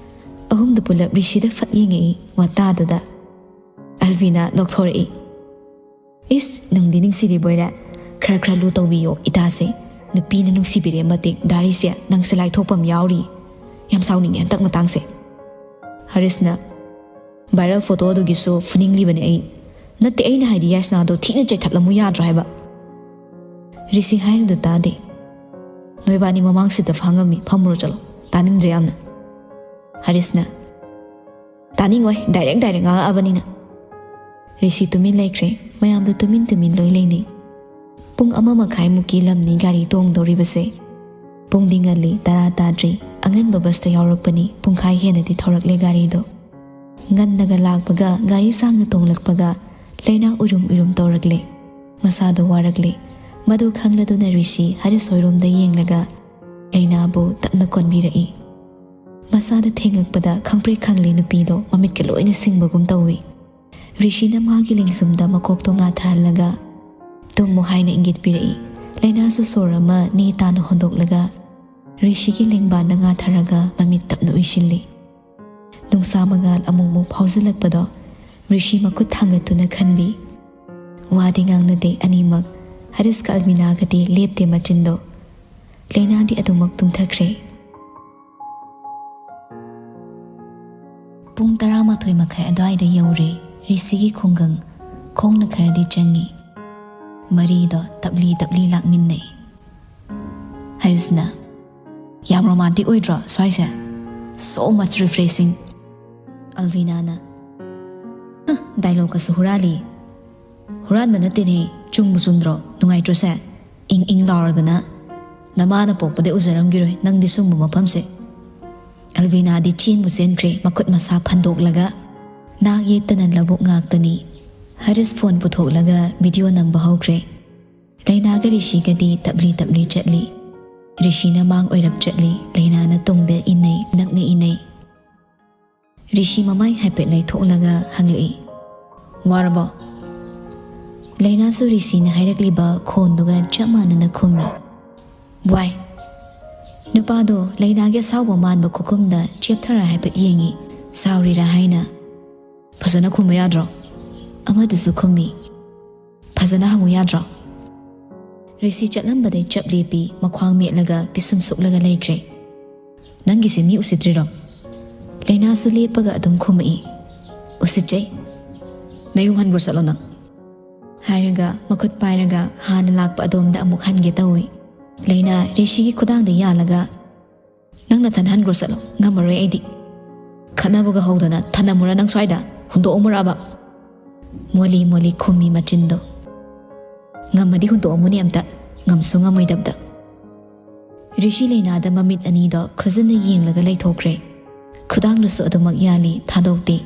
ꯑꯍꯨꯝꯗꯨ ꯄꯨꯂꯞ ꯔꯤꯁꯤꯗ ꯐꯠ ꯌꯦꯡꯉꯛꯏ, ꯋꯥꯇꯥꯗꯨꯗ꯫ ꯑꯜꯕꯤꯅꯥ ꯅꯣꯛꯊꯣꯔꯛꯏ꯫ "ꯏꯁ, ꯅꯨꯡꯗꯤ ꯅꯨꯡꯁꯤꯔꯤꯕꯣꯏꯔꯦ꯫ ꯈꯔ ꯈꯔ ꯂꯨ ꯇꯧꯕꯤꯌꯣ ꯏꯇꯥꯁꯦ꯫ ꯅꯨꯄꯤꯅ ꯅꯨꯡꯁꯤꯕꯤꯔꯦ ꯃꯇꯤꯛ ꯗꯥꯔꯤꯁꯦ, ꯅꯪꯁꯦ ꯂꯥꯏꯊꯣꯛꯄ ꯑꯃ ꯌꯥꯎꯔꯤ꯫ ꯌꯥꯝ ꯁꯥꯎꯅꯤꯡꯉꯦ ꯍꯟꯗꯛ ꯃꯇꯥꯡꯁꯦ"꯫ ꯍꯔꯤꯁꯅ, "ꯚꯥꯏꯔꯦꯜ ꯐꯣꯇꯣꯗꯨꯒꯤꯁꯨ ꯐꯨꯅꯤꯡꯂꯤꯕꯅꯦ ꯑꯩ꯫ ꯅꯠꯇꯦ, ꯑꯩꯅ ꯍꯥꯏꯗꯤ ꯌꯥꯏꯁꯅꯥꯗꯣ ꯊꯤꯅ ꯆꯩꯊꯠꯂꯝꯃꯨ ꯌꯥꯗ꯭ꯔꯣ ꯍꯥꯏꯕ?" ꯔꯤꯁꯤ ꯍꯥꯏꯔꯤꯗꯣ ꯇꯥꯗꯦ꯫ "ꯅꯣꯏꯕꯥꯅꯤ ꯃꯃꯥꯡꯁꯤꯗ ꯐꯥꯡꯉꯝꯃꯤ, ꯐꯝꯃꯨꯔꯣ ꯆꯠꯂꯣ꯫ ꯇꯥꯅꯤꯡꯗ꯭ꯔꯦ ꯌꯥꯝꯅ"꯫ ꯍꯔꯤꯁꯅ, "ꯇꯥꯅꯤꯡꯉꯣꯏ, ꯗꯥꯏꯔꯦꯛ ꯗꯥꯏꯔꯦꯛ ꯉꯥꯡꯉꯛꯑꯕꯅꯤꯅ"꯫ ꯔꯤꯁꯤ ꯇꯨꯃꯤꯟ ꯂꯩꯈ꯭ꯔꯦ꯫ ꯃꯌꯥꯝꯗꯨ ꯇꯨꯃꯤꯟ ꯇꯨꯃꯤꯟ ꯂꯣꯏ ꯂꯩꯅꯩ꯫ ꯄꯨꯡ ꯑꯃ ꯃꯈꯥꯏꯃꯨꯛꯀꯤ ꯂꯝꯅꯤ ꯒꯥꯔꯤ ꯇꯣꯡꯗꯧꯔꯤꯕꯁꯦ꯫ ꯄꯨꯡꯗꯤ ꯉꯜꯂꯤ, ꯇꯔꯥ ꯇꯥꯗ꯭ꯔꯤ꯫ ꯑꯉꯟꯕ ꯕꯁꯇ ꯌꯥꯎꯔꯛꯄꯅꯤ, ꯄꯨꯡꯈꯥꯏ ꯍꯦꯟꯅꯗꯤ ꯊꯧꯔꯛꯂꯦ ꯒꯥꯔꯤꯗꯣ꯫ ꯉꯟꯅꯒ ꯂꯥꯛꯄꯒ, ꯒꯥꯔꯤ ꯁꯥꯡꯅ ꯇꯣꯡꯂꯛꯄꯒ, ꯂꯩꯅꯥ ꯎꯏꯔꯨꯝ ꯎꯏꯔꯨꯝ ꯇꯧꯔꯛꯂꯦ꯫ ꯃꯁꯥꯗꯣ ꯋꯥꯔꯛꯂꯦ꯫ ꯃꯗꯨ ꯈꯪꯂꯗꯨꯅ ꯔꯤꯁꯤ ꯍꯔꯤꯁ ꯍꯣꯏꯔꯣꯝꯗ ꯌꯦꯡꯂꯒ ꯂꯩꯅꯥꯕꯨ ꯇꯞꯅ ꯀꯣꯟꯕꯤꯔꯛꯏ꯫ ꯃꯁꯥꯗ ꯊꯦꯡꯉꯛꯄꯗ ꯈꯪꯄ꯭ꯔꯦꯛ ꯈꯪꯂꯦ ꯅꯨꯄꯤꯗꯣ, ꯃꯃꯤꯠꯀ ꯂꯣꯏꯅ ꯁꯤꯡꯕꯒꯨꯝ ꯇꯧꯏ꯫ ꯔꯤꯁꯤꯅ ꯃꯥꯒꯤ ꯂꯦꯡꯖꯨꯝꯗ ꯃꯀꯣꯛꯇꯣ ꯉꯥꯊꯍꯜꯂꯒ, "ꯇꯨꯝꯃꯨ" ꯍꯥꯏꯅ ꯏꯪꯒꯤꯠ ꯄꯤꯔꯛꯏ꯫ ꯂꯩꯅꯥꯁꯨ ꯁꯣꯔ ꯑꯃ ꯅꯦ ꯇꯥꯅ ꯍꯣꯟꯗꯣꯛꯂꯒ ꯔꯤꯁꯤꯒꯤ ꯂꯦꯡꯕꯥꯟꯗ ꯉꯥꯊꯔꯒ ꯃꯃꯤꯠ ꯇꯞꯅ ꯎꯏꯁꯤꯜꯂꯤ꯫ ꯅꯨꯡꯁꯥ ꯃꯉꯥꯜ ꯑꯃꯨꯛꯃꯨꯛ ꯐꯥꯎꯖꯤꯜꯂꯛꯄꯗꯣ ꯔꯤꯁꯤ ꯃꯈꯨꯠ ꯊꯥꯡꯒꯠꯇꯨꯅ ꯈꯟꯕꯤ꯫ ꯋꯥꯗꯤ ꯉꯥꯡꯅꯗꯦ ꯑꯅꯤꯃꯛ꯫ ꯍꯔꯤꯁꯀ ꯑꯜꯃꯤꯅꯥꯒꯗꯤ ꯂꯦꯞꯇꯦ ꯃꯆꯤꯟꯗꯣ꯫ ꯂꯩꯅꯥꯗꯤ ꯑꯗꯨꯃꯛ ꯇꯨꯝꯊꯈ꯭ꯔꯦ꯫ ꯄꯨꯡ ꯇꯔꯥꯃꯥꯊꯣꯏ ꯃꯈꯥꯏ ꯑꯗꯨꯋꯥꯏꯗ ꯌꯧꯔꯦ ꯔꯤꯁꯤꯒꯤ ꯈꯨꯡꯒꯪ꯫ ꯈꯣꯡꯅ ꯈꯔꯗꯤ ꯆꯪꯉꯤ꯫ ꯃꯔꯤꯗꯣ ꯇꯞꯂꯤ ꯇꯞꯂꯤ ꯂꯥꯛꯃꯤꯟꯅꯩ꯫ ꯍꯔꯤꯁꯅ, "ꯌꯥꯝ ꯔꯣꯃꯥꯟꯇꯤꯛ ꯑꯣꯏꯗ꯭ꯔꯣ ꯁ꯭ꯋꯥꯏꯁꯦ? So much refreshing!" ꯑꯜꯕꯤꯅꯥꯅ, "ꯍ, ꯗꯥꯏꯂꯣꯒꯀꯁꯨ ꯍꯨꯔꯥꯜꯂꯤ꯫ ꯍꯨꯔꯥꯟꯕ ꯅꯠꯇꯦꯅꯦ, ꯆꯨꯝꯕꯨ ꯆꯨꯝꯗ꯭ꯔꯣ? ꯅꯨꯡꯉꯥꯏꯇ꯭ꯔꯣꯁꯦ? ꯏꯪ ꯏꯪ ꯂꯥꯎꯔꯗꯅ꯫ ꯅꯃꯥꯅ ꯄꯣꯛꯄꯗꯩ ꯎꯖꯔꯝꯈꯤꯔꯣꯏ ꯅꯪꯗꯤ ꯁꯨꯝꯕ ꯃꯐꯝꯁꯦ꯫ ꯑꯜꯕꯤꯅꯥꯗꯤ ꯆꯦꯟꯕꯨ ꯆꯦꯟꯈ꯭ꯔꯦ, ꯃꯈꯨꯠ ꯃꯁꯥ ꯐꯟꯗꯣꯛꯂꯒ꯫ ꯅꯥꯛ ꯌꯦꯠꯇꯅ ꯂꯧꯕꯨꯛ ꯉꯥꯛꯇꯅꯤ꯫ ꯍꯔꯤꯁ ꯐꯣꯟ ꯄꯨꯊꯣꯛꯂꯒ ꯚꯤꯗꯤꯑꯣ ꯅꯝꯕ ꯍꯧꯈ꯭ꯔꯦ꯫ ꯂꯩꯅꯥꯒ ꯔꯤꯁꯤꯒꯗꯤ ꯇꯞꯂꯤ ꯇꯞꯂꯤ ꯆꯠꯂꯤ꯫ ꯔꯤꯁꯤꯅ ꯃꯥꯡ ꯑꯣꯏꯔꯞ ꯆꯠꯂꯤ, ꯂꯩꯅꯥꯅ ꯇꯨꯡꯗ ꯏꯟꯅꯩ, ꯅꯛꯅ ꯏꯟꯅꯩ꯫ ꯔꯤꯁꯤ ꯃꯃꯥꯏ ꯍꯥꯏꯐꯦꯠ ꯂꯩꯊꯣꯛꯂꯒ ꯍꯪꯂꯛꯏ, "ꯋꯥꯔꯕꯣ?" ꯂꯩꯅꯥꯁꯨ ꯔꯤꯁꯤꯅ ꯍꯥꯏꯔꯛꯂꯤꯕ ꯈꯣꯟꯗꯨꯒ ꯆꯞ ꯃꯥꯟꯅꯅ ꯈꯨꯝꯃꯤ, "ꯋꯥꯏ꯫" ꯅꯨꯄꯥꯗꯣ ꯂꯩꯅꯥꯒꯤ ꯑꯁꯥꯎꯕ ꯃꯥꯟꯕ ꯈꯨꯈꯨꯝꯗ ꯆꯦꯞꯊꯔ ꯍꯥꯏꯐꯦꯠ ꯌꯦꯡꯉꯤ, ꯁꯥꯎꯔꯤꯔꯥ ꯍꯥꯏꯅ꯫ "ꯐꯖꯅ ꯈꯨꯝꯕ ꯌꯥꯗ꯭ꯔꯣ?" ꯑꯃꯗꯨꯁꯨ ꯈꯨꯝꯃꯤ, "ꯐꯖꯅ ꯍꯪꯉꯨ ꯌꯥꯗ꯭ꯔꯣ?" ꯔꯤꯁꯤ ꯆꯠꯂꯝꯕꯗꯩ ꯆꯞ ꯂꯦꯞꯄꯤ, ꯃꯈ꯭ꯋꯥꯡ ꯃꯦꯠꯂꯒ ꯄꯤꯁꯨꯝ ꯁꯨꯛꯂꯒ ꯂꯩꯈ꯭ꯔꯦ꯫ "ꯅꯪꯒꯤꯁꯦ ꯃꯤ ꯎꯁꯤꯠꯇ꯭ꯔꯤꯔꯣ?" ꯂꯩꯅꯥꯁꯨ ꯂꯦꯞꯄꯒ ꯑꯗꯨꯝ ꯈꯨꯝꯃꯛꯏ, "ꯎꯁꯤꯠꯆꯩ꯫" "ꯅꯌꯨꯝ ꯍꯟꯈ꯭ꯔꯣ ꯆꯠꯂꯣ ꯅꯪ꯫" ꯍꯥꯏꯔꯒ ꯃꯈꯨꯠ ꯄꯥꯏꯔꯒ ꯍꯥꯟꯅ ꯂꯥꯛꯄ ꯑꯗꯣꯝꯗ ꯑꯃꯨꯛ ꯍꯟꯒꯦ ꯇꯧꯏ꯫ ꯂꯩꯅꯥ ꯔꯤꯁꯤꯒꯤ ꯈꯨꯗꯥꯡꯗ ꯌꯥꯜꯂꯒ, "ꯅꯪ ꯅꯊꯟ ꯍꯟꯈ꯭ꯔꯣ ꯆꯠꯂꯣ, ꯉꯝꯃꯔꯣꯏ ꯑꯩꯗꯤ꯫" "ꯈꯠꯅꯕꯒ ꯍꯧꯗꯅ ꯊꯅꯝꯃꯨꯔꯥ ꯅꯪ ꯁ꯭ꯋꯥꯏꯗ? ꯍꯨꯟꯗꯣꯛꯑꯝꯃꯨꯔꯕ?" ꯃꯣꯂꯤ ꯃꯣꯂꯤ ꯈꯨꯝꯃꯤ ꯃꯆꯤꯟꯗꯣ꯫ "ꯉꯝꯃꯗꯤ ꯍꯨꯟꯗꯣꯛꯑꯝꯃꯨꯅꯦ ꯑꯝꯇ, ꯉꯝꯁꯨ ꯉꯝꯃꯣꯏꯗꯕꯗ꯫" ꯔꯤꯁꯤ ꯂꯩꯅꯥꯗ ꯃꯃꯤꯠ ꯑꯅꯤꯗꯣ ꯈꯨꯖꯤꯟꯅ ꯌꯦꯡꯂꯒ ꯂꯩꯊꯣꯛꯈ꯭ꯔꯦ꯫ ꯈꯨꯗꯥꯡꯗꯨꯁꯨ ꯑꯗꯨꯃꯛ ꯌꯥꯜꯂꯤ, ꯊꯥꯗꯣꯛꯇꯦ꯫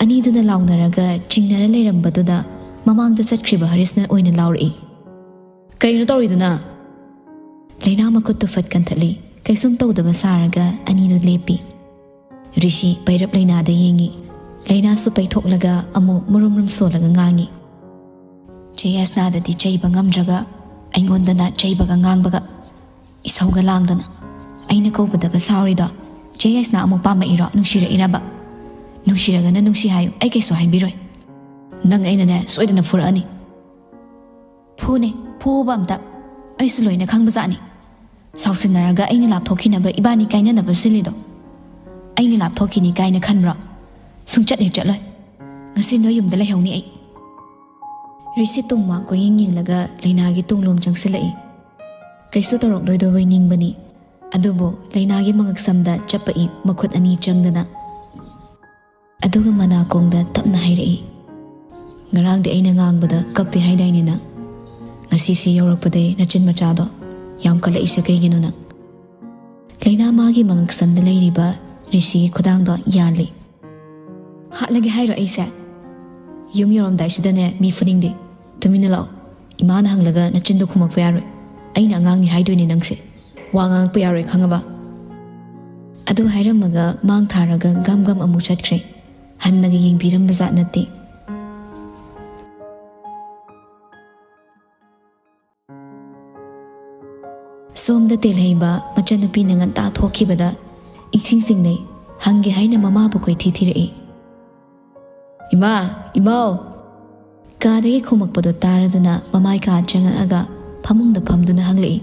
ꯑꯅꯤꯗꯨꯅ ꯂꯥꯎꯅꯔꯒ ꯆꯤꯡꯅꯔ ꯂꯩꯔꯝꯕꯗꯨꯗ ꯃꯃꯥꯡꯗ ꯆꯠꯈ꯭ꯔꯤꯕ ꯍꯔꯤꯁꯅ ꯑꯣꯏꯅ ꯂꯥꯎꯔꯛꯏ, "ꯀꯩꯅꯣ ꯇꯧꯔꯤꯗꯨꯅ?" ꯂꯩꯅꯥ ꯃꯈꯨꯠꯇꯨ ꯐꯠ ꯀꯟꯊꯠꯂꯤ, ꯀꯩꯁꯨꯝ ꯇꯧꯗꯕ ꯁꯥꯔꯒ ꯑꯅꯤꯗꯨ ꯂꯦꯞꯄꯤ꯫ ꯔꯤꯁꯤ ꯄꯩꯔꯞ ꯂꯩꯅꯥꯗ ꯌꯦꯡꯉꯤ꯫ ꯂꯩꯅꯥꯁꯨ ꯄꯩꯊꯣꯛꯂꯒ ꯑꯃꯨꯛ ꯃꯨꯔꯨꯝ ꯃꯨꯔꯨꯝ ꯁꯣꯜꯂꯒ ꯉꯥꯡꯉꯤ, "ꯆꯦ ꯌꯥꯏꯁꯅꯥꯗꯗꯤ ꯆꯩꯕ ꯉꯝꯗ꯭ꯔꯒ ꯑꯩꯉꯣꯟꯗꯅ ꯆꯩꯕꯒ ꯉꯥꯡꯕꯒ, ꯏꯁꯧꯒ ꯂꯥꯡꯗꯅ꯫ ꯑꯩꯅ ꯀꯧꯕꯗꯒ ꯁꯥꯎꯔꯤꯗꯣ ꯆꯦ ꯌꯥꯏꯁꯅꯥ ꯑꯃꯨꯛ ꯄꯥꯝꯃꯛꯏꯔꯣ, ꯅꯨꯡꯁꯤꯔꯛꯏꯔꯕ? ꯅꯨꯡꯁꯤꯔꯒꯅ ꯅꯨꯡꯁꯤ ꯍꯥꯏꯌꯨ, ꯑꯩ ꯀꯩꯁꯨ ꯍꯥꯏꯕꯤꯔꯣꯏ꯫ ꯅꯪ ꯑꯩꯅꯅꯦ ꯁꯣꯏꯗꯅ ꯐꯨꯔꯛꯑꯅꯤ꯫" "ꯐꯨꯅꯦ, ꯐꯨꯕ ꯑꯝꯇ꯫ ꯑꯩꯁꯨ ꯂꯣꯏꯅ ꯈꯪꯕꯖꯥꯠꯅꯤ꯫ ꯁꯥꯎꯁꯤꯟꯅꯔꯒ ꯑꯩꯅ ꯂꯥꯞꯊꯣꯛꯈꯤꯅꯕ ꯏꯕꯥꯅꯤ ꯀꯥꯏꯅꯅꯕ ꯁꯤꯜꯂꯤꯗꯣ꯫ ꯑꯩꯅ ꯂꯥꯞꯊꯣꯛꯈꯤꯅꯤ ꯀꯥꯏꯅ ꯈꯟꯕ꯭ꯔꯣ? ꯁꯨꯡꯆꯠ ꯍꯦꯛ ꯆꯠꯂꯣꯏ꯫ ꯉꯁꯤ ꯅꯣꯏ ꯌꯨꯝꯗ ꯂꯩꯍꯧꯅꯤ ꯑꯩ꯫" ꯔꯤꯁꯤ ꯇꯨꯡ ꯃꯥꯡ ꯀꯣꯏꯌꯦꯡ ꯌꯦꯡꯂꯒ ꯂꯩꯅꯥꯒꯤ ꯇꯨꯡꯂꯣꯝ ꯆꯪꯁꯤꯜꯂꯛꯏ꯫ ꯀꯩꯁꯨ ꯇꯧꯔꯛꯂꯣꯏꯗꯧꯕꯩ ꯅꯤꯡꯕꯅꯤ, ꯑꯗꯨꯕꯨ ꯂꯩꯅꯥꯒꯤ ꯃꯉꯛꯁꯝꯗ ꯆꯞꯄꯛꯏ ꯃꯈꯨꯠ ꯑꯅꯤ ꯆꯪꯗꯅ꯫ ꯑꯗꯨꯒ ꯃꯅꯥꯀꯣꯡꯗ ꯇꯞꯅ ꯍꯥꯏꯔꯛꯏ, ꯉꯔꯥꯡꯗꯤ ꯑꯩꯅ ꯉꯥꯡꯕꯗ ꯀꯞꯄꯦ ꯍꯥꯏꯗꯥꯏꯅꯦ ꯅꯪ? ꯉꯁꯤꯁꯤ ꯌꯧꯔꯛꯄꯗꯩ ꯅꯆꯤꯟ ꯃꯆꯥꯗꯣ ꯌꯥꯝ ꯀꯜꯂꯛꯏꯁꯦ ꯀꯩꯒꯤꯅꯣ ꯅꯪ? ꯂꯩꯅꯥ ꯃꯥꯒꯤ ꯃꯉꯛꯁꯝꯗ ꯂꯩꯔꯤꯕ ꯔꯤꯁꯤꯒꯤ ꯈꯨꯗꯥꯡꯗꯣ ꯌꯥꯜꯂꯤ꯫ "ꯍꯥꯠꯂꯒꯦ ꯍꯥꯏꯔꯣ ꯑꯩꯁꯦ? ꯌꯨꯝ ꯌꯧꯔꯝꯗꯥꯏꯁꯤꯗꯅꯦ ꯃꯤ ꯐꯨꯅꯤꯡꯗꯦ꯫ ꯇꯨꯃꯤꯟꯅ ꯂꯥꯛꯑꯣ꯫ ꯏꯃꯥꯅ ꯍꯪꯂꯒ ꯅꯆꯤꯟꯗꯣ ꯈꯨꯝꯃꯛꯄ ꯌꯥꯔꯣꯏ꯫ ꯑꯩꯅ ꯑꯉꯥꯡꯅꯤ ꯍꯥꯏꯗꯣꯏꯅꯦ ꯅꯪꯁꯦ꯫ ꯋꯥ ꯉꯥꯡꯉꯛꯄ ꯌꯥꯔꯣꯏ, ꯈꯪꯉꯕ?" ꯑꯗꯨ ꯍꯥꯏꯔꯝꯃꯒ ꯃꯥꯡ ꯊꯥꯔꯒ ꯒꯝ ꯒꯝ ꯑꯃꯨꯛ ꯆꯠꯈ꯭ꯔꯦ꯫ ꯍꯟꯅꯒ ꯌꯦꯡꯕꯤꯔꯝꯕ ꯖꯥꯠ ꯅꯠꯇꯦ꯫ ꯁꯣꯝꯗ ꯇꯦꯜꯍꯩꯕ ꯃꯆꯟꯅꯨꯄꯤꯅ ꯉꯟꯇꯥ ꯊꯣꯛꯈꯤꯕꯗ ꯏꯁꯤꯡ ꯆꯤꯡꯅꯩ꯫ ꯍꯪꯒꯦ ꯍꯥꯏꯅ ꯃꯃꯥꯕꯨ ꯀꯣꯏꯊꯤ ꯊꯤꯔꯛꯏ꯫ "ꯏꯃꯥ! ꯏꯃꯥꯎ!" ꯀꯥꯗꯒꯤ ꯈꯨꯝꯃꯛꯄꯗꯣ ꯇꯥꯔꯗꯨꯅ ꯃꯃꯥꯏ ꯀꯥ ꯆꯪꯉꯛꯑꯒ ꯐꯃꯨꯡꯗ ꯐꯝꯗꯨꯅ ꯍꯪꯂꯛꯏ꯫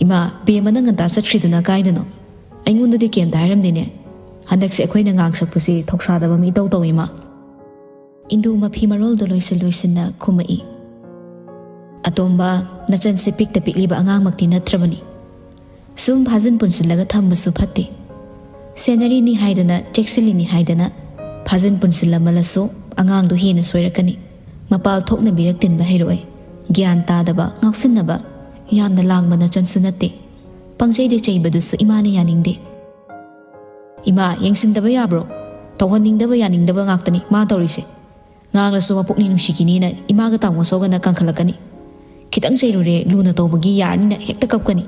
"ꯏꯃꯥ, ꯕꯦꯝꯃꯅ ꯉꯟꯇꯥ ꯆꯠꯈ꯭ꯔꯤꯗꯨꯅ ꯀꯥꯏꯗꯅꯣ? ꯑꯩꯉꯣꯟꯗꯗꯤ ꯀꯩꯝꯇ ꯍꯥꯏꯔꯝꯗꯦꯅꯦ꯫ ꯍꯟꯗꯛꯁꯦ ꯑꯩꯈꯣꯏꯅ ꯉꯥꯡꯁꯛꯄꯁꯤ ꯊꯧꯁꯥꯗꯕ ꯑꯃ ꯏꯇꯧ ꯇꯧꯏ, ꯏꯃꯥ꯫" ꯏꯟꯗꯨ ꯃꯐꯤ ꯃꯔꯣꯜꯗꯣ ꯂꯣꯏꯁꯤꯟ ꯂꯣꯏꯁꯤꯟꯅ ꯈꯨꯝꯃꯛꯏ꯫ "ꯑꯇꯣꯝꯕ, ꯅꯆꯟꯁꯦ ꯄꯤꯛꯇ ꯄꯤꯛꯂꯤꯕ ꯑꯉꯥꯡꯃꯛꯇꯤ ꯅꯠꯇ꯭ꯔꯕꯅꯤ꯫ ꯁꯨꯝ ꯐꯥꯖꯤꯟ ꯄꯨꯟꯁꯤꯜꯂꯒ ꯊꯝꯕꯁꯨ ꯐꯠꯇꯦ꯫ ꯁꯦꯟꯅꯔꯤꯅꯤ ꯍꯥꯏꯗꯅ, ꯆꯦꯛꯁꯤꯜꯂꯤꯅꯤ ꯍꯥꯏꯗꯅ ꯐꯥꯖꯤꯟ ꯄꯨꯟꯁꯤꯜꯂꯝꯃꯜꯂꯁꯨ ꯑꯉꯥꯡꯗꯣ ꯍꯦꯟꯅ ꯁꯣꯏꯔꯛꯀꯅꯤ꯫ ꯃꯄꯥꯜ ꯊꯣꯛꯅ ꯃꯤꯔꯛ ꯇꯤꯟꯕ ꯍꯩꯔꯛꯑꯣꯏ꯫ ꯒ꯭ꯌꯥꯟ ꯇꯥꯗꯕ, ꯉꯥꯎꯁꯤꯟꯅꯕ, ꯌꯥꯝꯅ ꯂꯥꯡꯕ ꯅꯆꯟꯁꯨ ꯅꯠꯇꯦ꯫ ꯄꯪꯆꯩꯗ ꯆꯩꯕꯗꯨꯁꯨ ꯏꯃꯥꯅ ꯌꯥꯅꯤꯡꯗꯦ꯫" "ꯏꯃꯥ, ꯌꯦꯡꯁꯤꯟꯗꯕ ꯌꯥꯕ꯭ꯔꯣ? ꯇꯧꯍꯟꯅꯤꯡꯗꯕ ꯌꯥꯅꯤꯡꯗꯕ ꯉꯥꯛꯇꯅꯤ ꯃꯥ ꯇꯧꯔꯤꯁꯦ꯫ ꯉꯥꯡꯂꯁꯨ ꯃꯄꯨꯛꯅꯤꯡ ꯅꯨꯡꯁꯤꯈꯤꯅꯤꯅ ꯏꯃꯥꯒ ꯇꯥꯃꯣ ꯁꯣꯒꯅ ꯀꯟꯈꯠꯂꯛꯀꯅꯤ꯫ ꯈꯤꯇꯪ ꯆꯩꯔꯨꯔꯦ, ꯂꯨꯅ ꯇꯧꯕꯒꯤ ꯌꯥꯔꯅꯤꯅ ꯍꯦꯛꯇ ꯀꯞꯀꯅꯤ꯫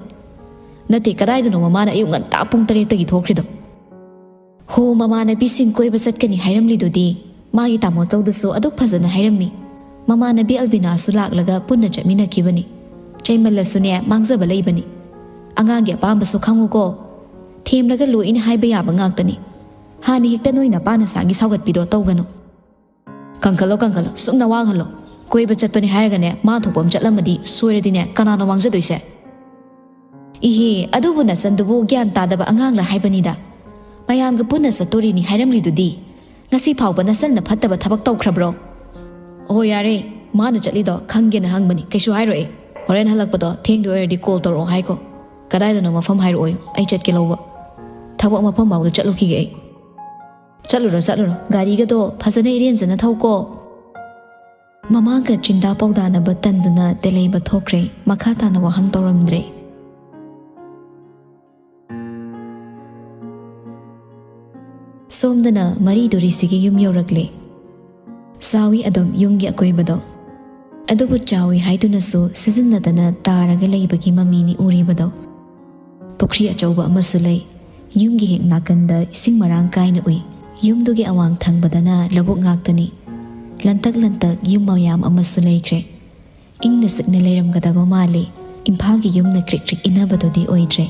ꯅꯠꯇꯦ, ꯀꯗꯥꯏꯗꯅꯣ ꯃꯃꯥꯅ ꯑꯌꯨꯛ ꯉꯟꯇꯥ ꯄꯨꯡ ꯇꯔꯦꯠꯇꯒꯤ ꯊꯣꯛꯈ꯭ꯔꯤꯗꯣ?" "ꯍꯣ, ꯃꯃꯥꯟꯅꯕꯤꯁꯤꯡ ꯀꯣꯏꯕ ꯆꯠꯀꯅꯤ ꯍꯥꯏꯔꯝꯂꯤꯗꯨꯗꯤ꯫ ꯃꯥꯒꯤ ꯇꯥꯃꯣ ꯆꯧꯗꯁꯨ ꯑꯗꯨꯛ ꯐꯖꯅ ꯍꯥꯏꯔꯝꯃꯤ꯫ ꯃꯃꯥꯟꯅꯕꯤ ꯑꯜꯕꯤꯅꯥꯁꯨ ꯂꯥꯛꯂꯒ ꯄꯨꯟꯅ ꯆꯠꯃꯤꯟꯅꯈꯤꯕꯅꯤ꯫ ꯆꯩꯃꯜꯂꯁꯨꯅꯦ, ꯃꯥꯡꯖꯕ ꯂꯩꯕꯅꯤ꯫ ꯑꯉꯥꯡꯒꯤ ꯑꯄꯥꯝꯕꯁꯨ ꯈꯪꯉꯨꯀꯣ꯫ ꯊꯦꯝꯂꯒ ꯂꯣꯏꯅ ꯍꯥꯏꯕ ꯌꯥꯕ ꯉꯥꯛꯇꯅꯤ꯫ ꯍꯥꯟꯅ ꯍꯦꯛꯇ ꯅꯣꯏ ꯅꯄꯥ ꯅꯁꯥꯒꯤ ꯁꯥꯎꯒꯠꯄꯤꯗꯣ ꯇꯧꯒꯅꯨ꯫" "ꯀꯟꯈꯠꯂꯣ, ꯀꯟꯈꯠꯂꯣ, ꯁꯨꯝ ꯅꯋꯥ ꯍꯜꯂꯣ꯫ ꯀꯣꯏꯕ ꯆꯠꯄꯅꯤ ꯍꯥꯏꯔꯒꯅꯦ, ꯃꯥ ꯊꯣꯛꯄ ꯑꯃ ꯆꯠꯂꯝꯃꯗꯤ ꯁꯣꯏꯔꯗꯤꯅꯦ, ꯀꯅꯥꯅꯣ ꯃꯥꯡꯖꯗꯣꯏꯁꯦ?" "ꯏꯍꯦ, ꯑꯗꯨꯕꯨ ꯅꯆꯟꯗꯨꯕꯨ ꯒ꯭ꯌꯥꯟ ꯇꯥꯗꯕ ꯑꯉꯥꯡꯂ ꯍꯥꯏꯕꯅꯤꯗ꯫ ꯃꯌꯥꯝꯒ ꯄꯨꯟꯅ ꯆꯠꯇꯣꯔꯤꯅꯤ ꯍꯥꯏꯔꯝꯂꯤꯗꯨꯗꯤ꯫ ꯉꯁꯤ ꯐꯥꯎꯕ ꯅꯆꯟꯅ ꯐꯠꯇꯕ ꯊꯕꯛ ꯇꯧꯈ꯭ꯔꯕ꯭ꯔꯣ?" "ꯑꯣꯍꯣ, ꯌꯥꯔꯦ, ꯃꯥꯅ ꯆꯠꯂꯤꯗꯣ ꯈꯪꯒꯦꯅ ꯍꯪꯕꯅꯤ, ꯀꯩꯁꯨ ꯍꯥꯏꯔꯣꯏ꯫ ꯍꯣꯔꯦꯟ ꯍꯜꯂꯛꯄꯗꯣ ꯊꯦꯡꯗꯣꯏ ꯑꯣꯏꯔꯗꯤ ꯀꯣꯜ ꯇꯧꯔꯛꯑꯣ ꯍꯥꯏꯀꯣ꯫ ꯀꯗꯥꯏꯗꯅꯣ ꯃꯐꯝ ꯍꯥꯏꯔꯛꯑꯣ, ꯑꯩ ꯆꯠꯀꯦ ꯂꯧꯕ꯫ ꯊꯕꯛ ꯃꯐꯝ ꯐꯥꯎꯗ ꯆꯠꯂꯨꯈꯤꯒꯦ ꯑꯩ꯫" "ꯆꯠꯂꯨꯔꯣ, ꯆꯠꯂꯨꯔꯣ꯫ ꯒꯥꯔꯤꯒꯗꯣ ꯐꯖꯅ ꯏꯔꯦꯟꯖꯅ ꯊꯧꯀꯣ꯫" ꯃꯃꯥꯒ ꯆꯤꯟꯗꯥ ꯄꯥꯎꯗꯥꯅꯕ ꯇꯟꯗꯨꯅ ꯇꯦꯂꯩꯕ ꯊꯣꯛꯈ꯭ꯔꯦ꯫ ꯃꯈꯥ ꯇꯥꯅ ꯋꯥꯍꯪ ꯇꯧꯔꯝꯗ꯭ꯔꯦ꯫ ꯁꯣꯝꯗꯅ ꯃꯔꯤꯗꯨ ꯔꯤꯁꯤꯒꯤ ꯌꯨꯝ ꯌꯧꯔꯛꯂꯦ꯫ ꯆꯥꯎꯏ ꯑꯗꯨꯝ ꯌꯨꯝꯒꯤ ꯑꯀꯣꯏꯕꯗꯣ꯫ ꯑꯗꯨꯕꯨ ꯆꯥꯎꯏ ꯍꯥꯏꯗꯨꯅꯁꯨ ꯁꯤꯖꯤꯟꯅꯗꯅ ꯇꯥꯔꯒ ꯂꯩꯕꯒꯤ ꯃꯃꯤꯅꯤ ꯎꯔꯤꯕꯗꯣ꯫ ꯄꯨꯈ꯭ꯔꯤ ꯑꯆꯧꯕ ꯑꯃꯁꯨ ꯂꯩ꯫ ꯌꯨꯝꯒꯤ ꯍꯦꯛ ꯅꯥꯀꯟꯗ ꯏꯁꯤꯡ ꯃꯔꯥꯡ ꯀꯥꯏꯅ ꯎꯏ꯫ ꯌꯨꯝꯗꯨꯒꯤ ꯑꯋꯥꯡ ꯊꯪꯕꯗꯅ ꯂꯧꯕꯨꯛ ꯉꯥꯛꯇꯅꯤ꯫ ꯂꯟꯇꯛ ꯂꯟꯇꯛ ꯌꯨꯝ ꯃꯌꯥꯝ ꯑꯃꯁꯨ ꯂꯩꯈ꯭ꯔꯦ꯫ ꯏꯪꯅ ꯆꯤꯛꯅ ꯂꯩꯔꯝꯒꯗꯕ ꯃꯥꯜꯂꯤ꯫ ꯏꯝꯐꯥꯜꯒꯤ ꯌꯨꯝꯅ ꯀ꯭ꯔꯤꯛ ꯀ꯭ꯔꯤꯛ ꯏꯟꯅꯕꯗꯨꯗꯤ ꯑꯣꯏꯗ꯭ꯔꯦ꯫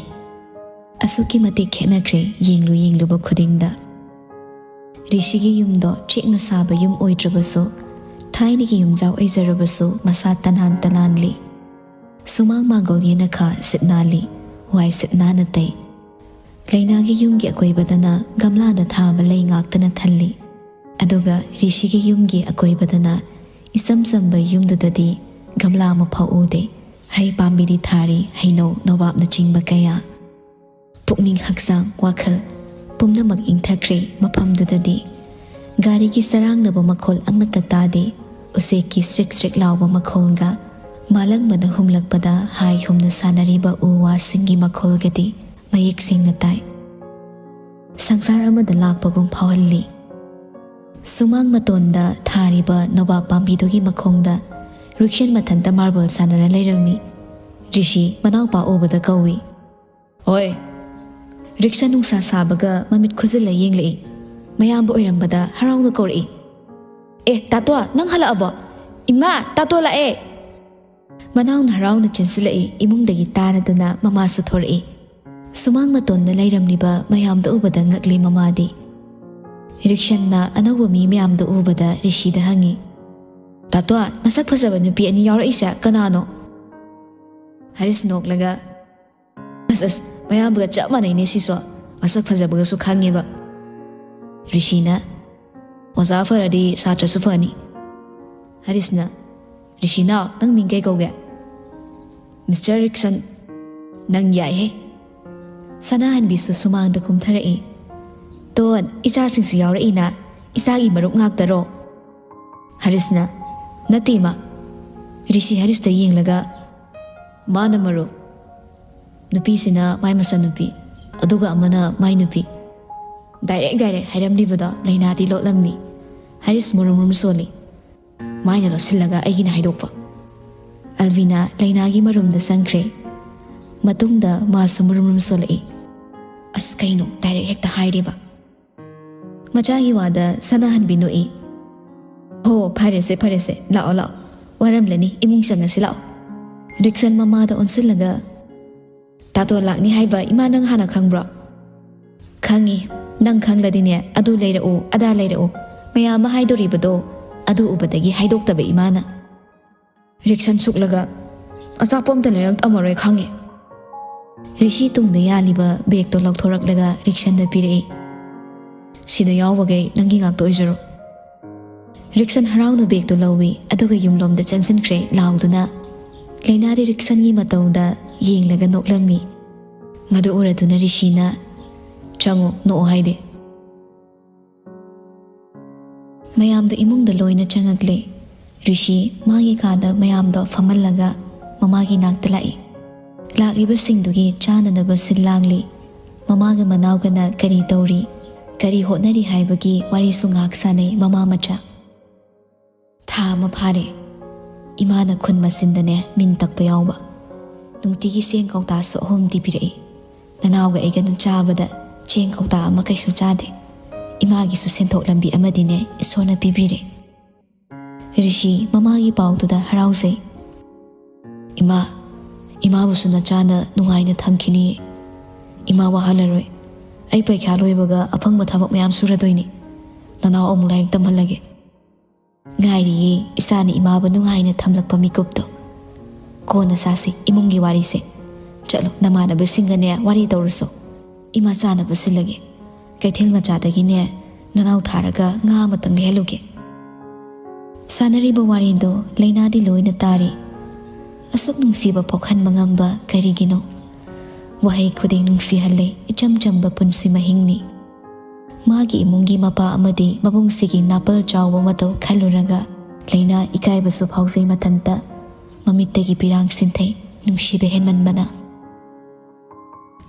ꯑꯁꯨꯛꯀꯤ ꯃꯇꯤꯛ ꯈꯦꯠꯅꯈ꯭ꯔꯦ ꯌꯦꯡꯂꯨ ꯌꯦꯡꯂꯨꯕ ꯈꯨꯗꯤꯡꯗ꯫ ꯔꯤꯁꯤꯒꯤ ꯌꯨꯝꯗꯣ ꯆꯦꯛꯅ ꯁꯥꯕ ꯌꯨꯝ ꯑꯣꯏꯗ꯭ꯔꯕꯁꯨ, ꯊꯥꯏꯅꯒꯤ ꯌꯨꯝꯖꯥꯎ ꯑꯣꯏꯖꯔꯕꯁꯨ ꯃꯁꯥ ꯇꯅꯥꯟ ꯇꯅꯥꯟꯂꯤ꯫ ꯁꯨꯃꯥꯡ ꯃꯥꯡꯒꯣꯜ ꯌꯦꯅꯈꯥ ꯁꯤꯠ ꯅꯥꯜꯂꯤ, ꯋꯥꯏ ꯁꯤꯠ ꯅꯥꯟꯅ ꯇꯩ꯫ ꯂꯩꯅꯥꯒꯤ ꯌꯨꯝꯒꯤ ꯑꯀꯣꯏꯕꯗꯅ ꯒꯝꯂꯥꯗ ꯊꯥꯕ ꯂꯩ ꯉꯥꯛꯇꯅ ꯊꯜꯂꯤ꯫ ꯑꯗꯨꯒ ꯔꯤꯁꯤꯒꯤ ꯌꯨꯝꯒꯤ ꯑꯀꯣꯏꯕꯗꯅ ꯏꯆꯝ ꯆꯝꯕ ꯌꯨꯝꯗꯨꯗꯗꯤ ꯒꯝꯂꯥ ꯑꯃꯐꯥꯎ ꯎꯗꯦ꯫ ꯍꯩ ꯄꯥꯝꯕꯤꯗꯤ ꯊꯥꯔꯤ, ꯍꯩꯅꯧ, ꯅꯣꯕꯥꯞꯅꯆꯤꯡꯕ ꯀꯌꯥ꯫ ꯄꯨꯛꯅꯤꯡ, ꯍꯛꯆꯥꯡ, ꯋꯥꯈꯜ ꯄꯨꯝꯅꯃꯛ ꯏꯪꯊꯈ꯭ꯔꯦ ꯃꯐꯝꯗꯨꯗꯗꯤ꯫ ꯒꯥꯔꯤꯒꯤ ꯆꯔꯥꯡꯅꯕ ꯃꯈꯣꯜ ꯑꯃꯠꯇ ꯇꯥꯗꯦ꯫ ꯎꯆꯦꯛꯀꯤ ꯁ꯭ꯔꯤꯛ ꯁ꯭ꯔꯤꯛ ꯂꯥꯎꯕ ꯃꯈꯣꯜꯒ ꯃꯥꯂꯪꯕꯅ ꯍꯨꯝꯂꯛꯄꯗ ꯍꯥꯏ ꯍꯨꯝꯅ ꯁꯥꯟꯅꯔꯤꯕ ꯎ ꯋꯥꯁꯤꯡꯒꯤ ꯃꯈꯣꯜꯒꯗꯤ ꯃꯌꯦꯛ ꯁꯦꯡꯅ ꯇꯥꯏ꯫ ꯁꯪꯁꯥꯔ ꯑꯃꯗ ꯂꯥꯛꯄꯒꯨꯝ ꯐꯥꯎꯍꯜꯂꯤ꯫ ꯁꯨꯃꯥꯡ ꯃꯇꯣꯟꯗ ꯊꯥꯔꯤꯕ ꯅꯣꯕꯥꯞ ꯄꯥꯝꯕꯤꯗꯨꯒꯤ ꯃꯈꯣꯡꯗ ꯔꯤꯛꯁꯟ ꯃꯊꯟꯇ ꯃꯥꯔꯕꯜ ꯁꯥꯟꯅꯔ ꯂꯩꯔꯝꯃꯤ꯫ ꯔꯤꯁꯤ ꯃꯅꯥꯎꯄꯥ ꯎꯕꯗ ꯀꯧꯏ꯫ "ꯑꯣꯏ!" ꯔꯤꯛꯁꯟ ꯅꯨꯡꯁꯥ ꯁꯥꯕꯒ ꯃꯃꯤꯠ ꯈꯨꯖꯤꯜꯂ ꯌꯦꯡꯂꯛꯏ꯫ ꯃꯌꯥꯝꯕ ꯑꯣꯏꯔꯝꯕꯗ ꯍꯔꯥꯎꯅ ꯀꯧꯔꯛꯏ꯫ "ꯑꯦ, ꯇꯥꯇꯣ, ꯅꯪ ꯍꯜꯂꯛꯑꯕꯣ? ꯏꯃꯥ, ꯇꯥꯇꯣ ꯂꯥꯛꯑꯦ!" ꯃꯅꯥꯎꯅ ꯍꯔꯥꯎꯅ ꯆꯦꯟꯁꯤꯜꯂꯛꯏ꯫ ꯏꯃꯨꯡꯗꯒꯤ ꯇꯥꯔꯗꯨꯅ ꯃꯃꯥꯁꯨ ꯊꯣꯔꯛꯏ꯫ ꯁꯨꯃꯥꯡ ꯃꯇꯣꯟꯗ ꯂꯩꯔꯝꯂꯤꯕ ꯃꯌꯥꯝꯗ ꯎꯕꯗ ꯉꯛꯂꯤ ꯃꯃꯥꯗꯤ꯫ ꯔꯤꯛꯁꯟꯅ ꯑꯅꯧꯕ ꯃꯤ ꯃꯌꯥꯝꯗ ꯎꯕꯗ ꯔꯤꯁꯤꯗ ꯍꯪꯉꯤ, "ꯇꯥꯇꯣ, ꯃꯁꯛ ꯐꯖꯕ ꯅꯨꯄꯤ ꯑꯅꯤ ꯌꯥꯎꯔꯛꯏꯁꯦ ꯀꯅꯥꯅꯣ?" ꯍꯔꯤꯁ ꯅꯣꯛꯂꯒ, "ꯑꯁ, ꯑꯁ, ꯃꯌꯥꯝꯕꯒ ꯆꯞ ꯃꯥꯟꯅꯩꯅꯦ ꯁꯤꯁꯨ꯫ ꯃꯁꯛ ꯐꯖꯕꯒꯁꯨ ꯈꯪꯉꯦꯕ꯫" ꯔꯤꯁꯤꯅ, "ꯑꯣꯖꯥ ꯐꯔꯗꯤ ꯁꯥꯇ꯭ꯔꯁꯨ ꯐꯅꯤ꯫" ꯍꯔꯤꯁꯅ, "ꯔꯤꯁꯤꯅꯥꯎ, ꯅꯪ ꯃꯤꯡ ꯀꯩ ꯀꯧꯒꯦ?" "ꯃꯤꯁꯇꯔ ꯔꯤꯛꯁꯟ꯫" "ꯅꯪ ꯌꯥꯏꯍꯦ꯫" ꯁꯅꯥꯍꯟꯕꯤꯁꯨ ꯁꯨꯃꯥꯡꯗ ꯀꯨꯝꯊꯔꯛꯏ꯫ "ꯇꯣꯟ, ꯏꯆꯥꯁꯤꯡꯁꯤ ꯌꯥꯎꯔꯛꯏꯅ, ꯏꯆꯥꯒꯤ ꯃꯔꯨꯞ ꯉꯥꯛꯇꯔꯣ?" ꯍꯔꯤꯁꯅ, "ꯅꯠꯇꯦ ꯏꯃꯥ"꯫ ꯔꯤꯁꯤ ꯍꯥꯔꯤꯁꯇ ꯌꯦꯡꯂꯒ, "ꯃꯥꯅ ꯃꯔꯨꯞ, ꯅꯨꯄꯤꯁꯤꯅ ꯃꯥꯏ ꯃꯆꯟꯅꯨꯄꯤ, ꯑꯗꯨꯒ ꯑꯃꯅ ꯃꯥꯏ ꯅꯨꯄꯤ꯫ ꯗꯥꯏꯔꯦꯛ ꯗꯥꯏꯔꯦꯛ ꯍꯥꯏꯔꯝꯂꯤꯕꯗꯣ ꯂꯩꯅꯥꯗꯤ ꯂꯣꯠꯂꯝꯃꯤ"꯫ ꯍꯥꯔꯤꯁ ꯃꯨꯔꯨꯝ ꯃꯨꯔꯨꯝ ꯁꯣꯜꯂꯤ꯫ ꯃꯥꯏꯅ ꯂꯣꯠꯁꯤꯜꯂꯒ ꯑꯩꯒꯤꯅ ꯍꯥꯏꯗꯣꯛꯄ꯫ ꯑꯜꯕꯤꯅꯥ ꯂꯩꯅꯥꯒꯤ ꯃꯔꯨꯝꯗ ꯆꯪꯈ꯭ꯔꯦ꯫ ꯃꯇꯨꯡꯗ ꯃꯥꯁꯨ ꯃꯨꯔꯨꯝ ꯃꯨꯔꯨꯝ ꯁꯣꯜꯂꯛꯏ꯫ "ꯑꯁ, ꯀꯩꯅꯣ ꯗꯥꯏꯔꯦꯛ ꯍꯦꯛꯇ ꯍꯥꯏꯔꯤꯕ?" ꯃꯆꯥꯒꯤ ꯋꯥꯗ ꯁꯅꯥꯍꯟꯕꯤ ꯅꯣꯛꯏ꯫ "ꯍꯣ, ꯐꯔꯦꯁꯦ, ꯐꯔꯦꯁꯦ, ꯂꯥꯛꯑꯣ, ꯂꯥꯛꯑꯣ꯫ ꯋꯥꯔꯝꯂꯅꯤ, ꯏꯃꯨꯡ ꯆꯪꯉꯁꯤ ꯂꯥꯛꯑꯣ"꯫ ꯔꯤꯛꯁꯟ ꯃꯃꯥꯗ ꯑꯣꯟꯁꯤꯜꯂꯒ, "ꯇꯥꯇꯣꯟ ꯂꯥꯛꯅꯤ ꯍꯥꯏꯕ ꯏꯃꯥ ꯅꯪ ꯍꯥꯟꯅ ꯈꯪꯕ꯭ꯔꯣ?" "ꯈꯪꯉꯤ꯫ ꯅꯪ ꯈꯪꯂꯗꯤꯅꯦ, ꯑꯗꯨ ꯂꯩꯔꯛꯎ, ꯑꯗꯥ ꯂꯩꯔꯛꯎ, ꯃꯌꯥꯝ ꯑꯃ ꯍꯥꯏꯗꯣꯔꯤꯕꯗꯣ, ꯑꯗꯨ ꯎꯕꯗꯒꯤ ꯍꯥꯏꯗꯣꯛꯇꯕ ꯏꯃꯥꯅ"꯫ ꯔꯤꯛꯁꯟ ꯁꯨꯛꯂꯒ, "ꯑꯆꯥꯄꯣꯠ ꯑꯝꯇ ꯂꯩꯔꯛꯑꯝꯃꯔꯣꯏ ꯈꯪꯉꯤ"꯫ ꯔꯤꯁꯤ ꯇꯨꯡꯗ ꯌꯥꯜꯂꯤꯕ ꯕꯦꯒꯇꯣ ꯂꯧꯊꯣꯔꯛꯂꯒ ꯔꯤꯛꯁꯟꯗ ꯄꯤꯔꯛꯏ꯫ "ꯁꯤꯗ ꯌꯥꯎꯕꯈꯩ ꯅꯪꯒꯤ ꯉꯥꯛꯇ ꯑꯣꯏꯖꯔꯣ"꯫ ꯔꯤꯛꯁꯟ ꯍꯔꯥꯎꯅ ꯕꯦꯒꯇꯨ ꯂꯧꯏ, ꯑꯗꯨꯒ ꯌꯨꯝꯂꯣꯝꯗ ꯆꯪꯁꯤꯟꯈ꯭ꯔꯦ ꯂꯥꯎꯗꯨꯅ꯫ ꯂꯩꯅꯥꯗꯤ ꯔꯤꯛꯁꯟꯒꯤ ꯃꯇꯧꯗ ꯌꯦꯡꯂꯒ ꯅꯣꯛꯂꯝꯃꯤ꯫ ꯃꯗꯨ ꯎꯔꯗꯨꯅ ꯔꯤꯁꯤꯅ, "ꯆꯪꯉꯣ, ꯅꯣꯛꯑꯣ ꯍꯥꯏꯗꯦ"꯫ ꯃꯌꯥꯝꯗꯣ ꯏꯃꯨꯡꯗ ꯂꯣꯏꯅ ꯆꯪꯉꯛꯂꯦ꯫ ꯔꯤꯁꯤ ꯃꯥꯒꯤ ꯀꯥꯗ ꯃꯌꯥꯝꯗꯣ ꯐꯝꯍꯜꯂꯒ ꯃꯃꯥꯒꯤ ꯅꯥꯛꯇ ꯂꯥꯛꯏ꯫ ꯂꯥꯛꯂꯤꯕꯁꯤꯡꯗꯨꯒꯤ ꯆꯥꯅꯅꯕ ꯁꯤꯜ ꯂꯥꯡꯂꯤ꯫ ꯃꯃꯥꯒ ꯃꯅꯥꯎꯒꯅ ꯀꯔꯤ ꯇꯧꯔꯤ, ꯀꯔꯤ ꯍꯣꯠꯅꯔꯤ ꯍꯥꯏꯕꯒꯤ ꯋꯥꯔꯤꯁꯨ ꯉꯥꯏꯍꯥꯛ ꯁꯥꯟꯅꯩ ꯃꯃꯥ ꯃꯆꯥ꯫ "ꯊꯥ ꯑꯃ ꯐꯥꯔꯦ꯫ ꯏꯃꯥꯅ ꯈꯨꯟ ꯃꯆꯤꯟꯗꯅꯦ ꯃꯤꯟ ꯇꯛꯄ ꯌꯥꯎꯕ꯫ ꯅꯨꯡꯇꯤꯒꯤ ꯆꯦꯡ ꯀꯧꯇꯥꯁꯨ ꯑꯍꯨꯝꯗꯤ ꯄꯤꯔꯛꯏ꯫ ꯅꯅꯥꯎꯒ ꯑꯩꯒꯅ ꯆꯥꯕꯗ ꯆꯦꯡ ꯀꯧꯇꯥ ꯑꯃ ꯀꯩꯁꯨ ꯆꯥꯗꯦ꯫ ꯏꯃꯥꯒꯤꯁꯨ ꯁꯦꯟꯊꯣꯛ ꯂꯝꯕꯤ ꯑꯃꯗꯤꯅꯦ ꯏꯁꯣꯔꯅ ꯄꯤꯕꯤꯔꯦ"꯫ ꯔꯤꯁꯤ ꯃꯃꯥꯒꯤ ꯄꯥꯎꯗꯨꯗ ꯍꯔꯥꯎꯖꯩ꯫ "ꯏꯃꯥ, ꯏꯃꯥꯕꯨꯁꯨ ꯅꯆꯥꯅ ꯅꯨꯡꯉꯥꯏꯅ ꯊꯝꯈꯤꯅꯤ꯫ ꯏꯃꯥ ꯋꯥꯍꯜꯂꯔꯣꯏ꯫ ꯑꯩ ꯄꯩꯈꯥ ꯂꯣꯏꯕꯒ ꯑꯐꯪꯕ ꯊꯕꯛ ꯃꯌꯥꯝ ꯁꯨꯔꯗꯣꯏꯅꯤ꯫ ꯅꯅꯥꯎ ꯑꯃꯨꯛ ꯂꯥꯏꯔꯤꯛ ꯇꯝꯍꯜꯂꯒꯦ"꯫ "ꯉꯥꯏꯔꯤꯌꯦ ꯏꯆꯥꯅ ꯏꯃꯥꯕꯨ ꯅꯨꯡꯉꯥꯏꯅ ꯊꯝꯂꯛꯄ ꯃꯤꯀꯨꯞꯇꯣ꯫ ꯀꯣꯟꯅ ꯁꯥꯁꯤ ꯏꯃꯨꯡꯒꯤ ꯋꯥꯔꯤꯁꯦ꯫ ꯆꯠꯂꯣ, ꯅꯃꯥꯟꯅꯕꯁꯤꯡꯒꯅꯦ ꯋꯥꯔꯤ ꯇꯧꯔꯨꯁꯣ꯫ ꯏꯃꯥ ꯆꯥꯅꯕ ꯁꯤꯜꯂꯒꯦ꯫ ꯀꯩꯊꯦꯜ ꯃꯆꯥꯗꯒꯤꯅꯦ ꯅꯅꯥꯎ ꯊꯥꯔꯒ ꯉꯥ ꯑꯃꯇꯪ ꯂꯩꯍꯜꯂꯨꯒꯦ"꯫ ꯁꯥꯟꯅꯔꯤꯕ ꯋꯥꯔꯤꯗꯣ ꯂꯩꯅꯥꯗꯤ ꯂꯣꯏꯅ ꯇꯥꯔꯤ꯫ ꯑꯁꯨꯛ ꯅꯨꯡꯁꯤꯕ ꯄꯣꯛꯍꯟꯕ ꯉꯝꯕ ꯀꯔꯤꯒꯤꯅꯣ? ꯋꯥꯍꯩ ꯈꯨꯗꯤꯡ ꯅꯨꯡꯁꯤꯍꯜꯂꯦ, ꯏꯆꯝ ꯆꯝꯕ ꯄꯨꯟꯁꯤ ꯃꯍꯤꯡꯅꯤ꯫ ꯃꯥꯒꯤ ꯏꯃꯨꯡꯒꯤ ꯃꯄꯥ ꯑꯃꯗꯤ ꯃꯕꯨꯡꯁꯤꯒꯤ ꯅꯥꯄꯜ ꯆꯥꯎꯕ ꯃꯇꯧ ꯈꯜꯂꯨꯔꯒ ꯂꯩꯅꯥ ꯏꯀꯥꯏꯕꯁꯨ ꯐꯥꯎꯖꯩ ꯃꯊꯟꯇ, ꯃꯃꯤꯠꯇꯒꯤ ꯄꯤꯔꯥꯡ ꯁꯤꯟꯊꯩ, ꯅꯨꯡꯁꯤꯕ ꯍꯦꯟꯃꯟꯕꯅ꯫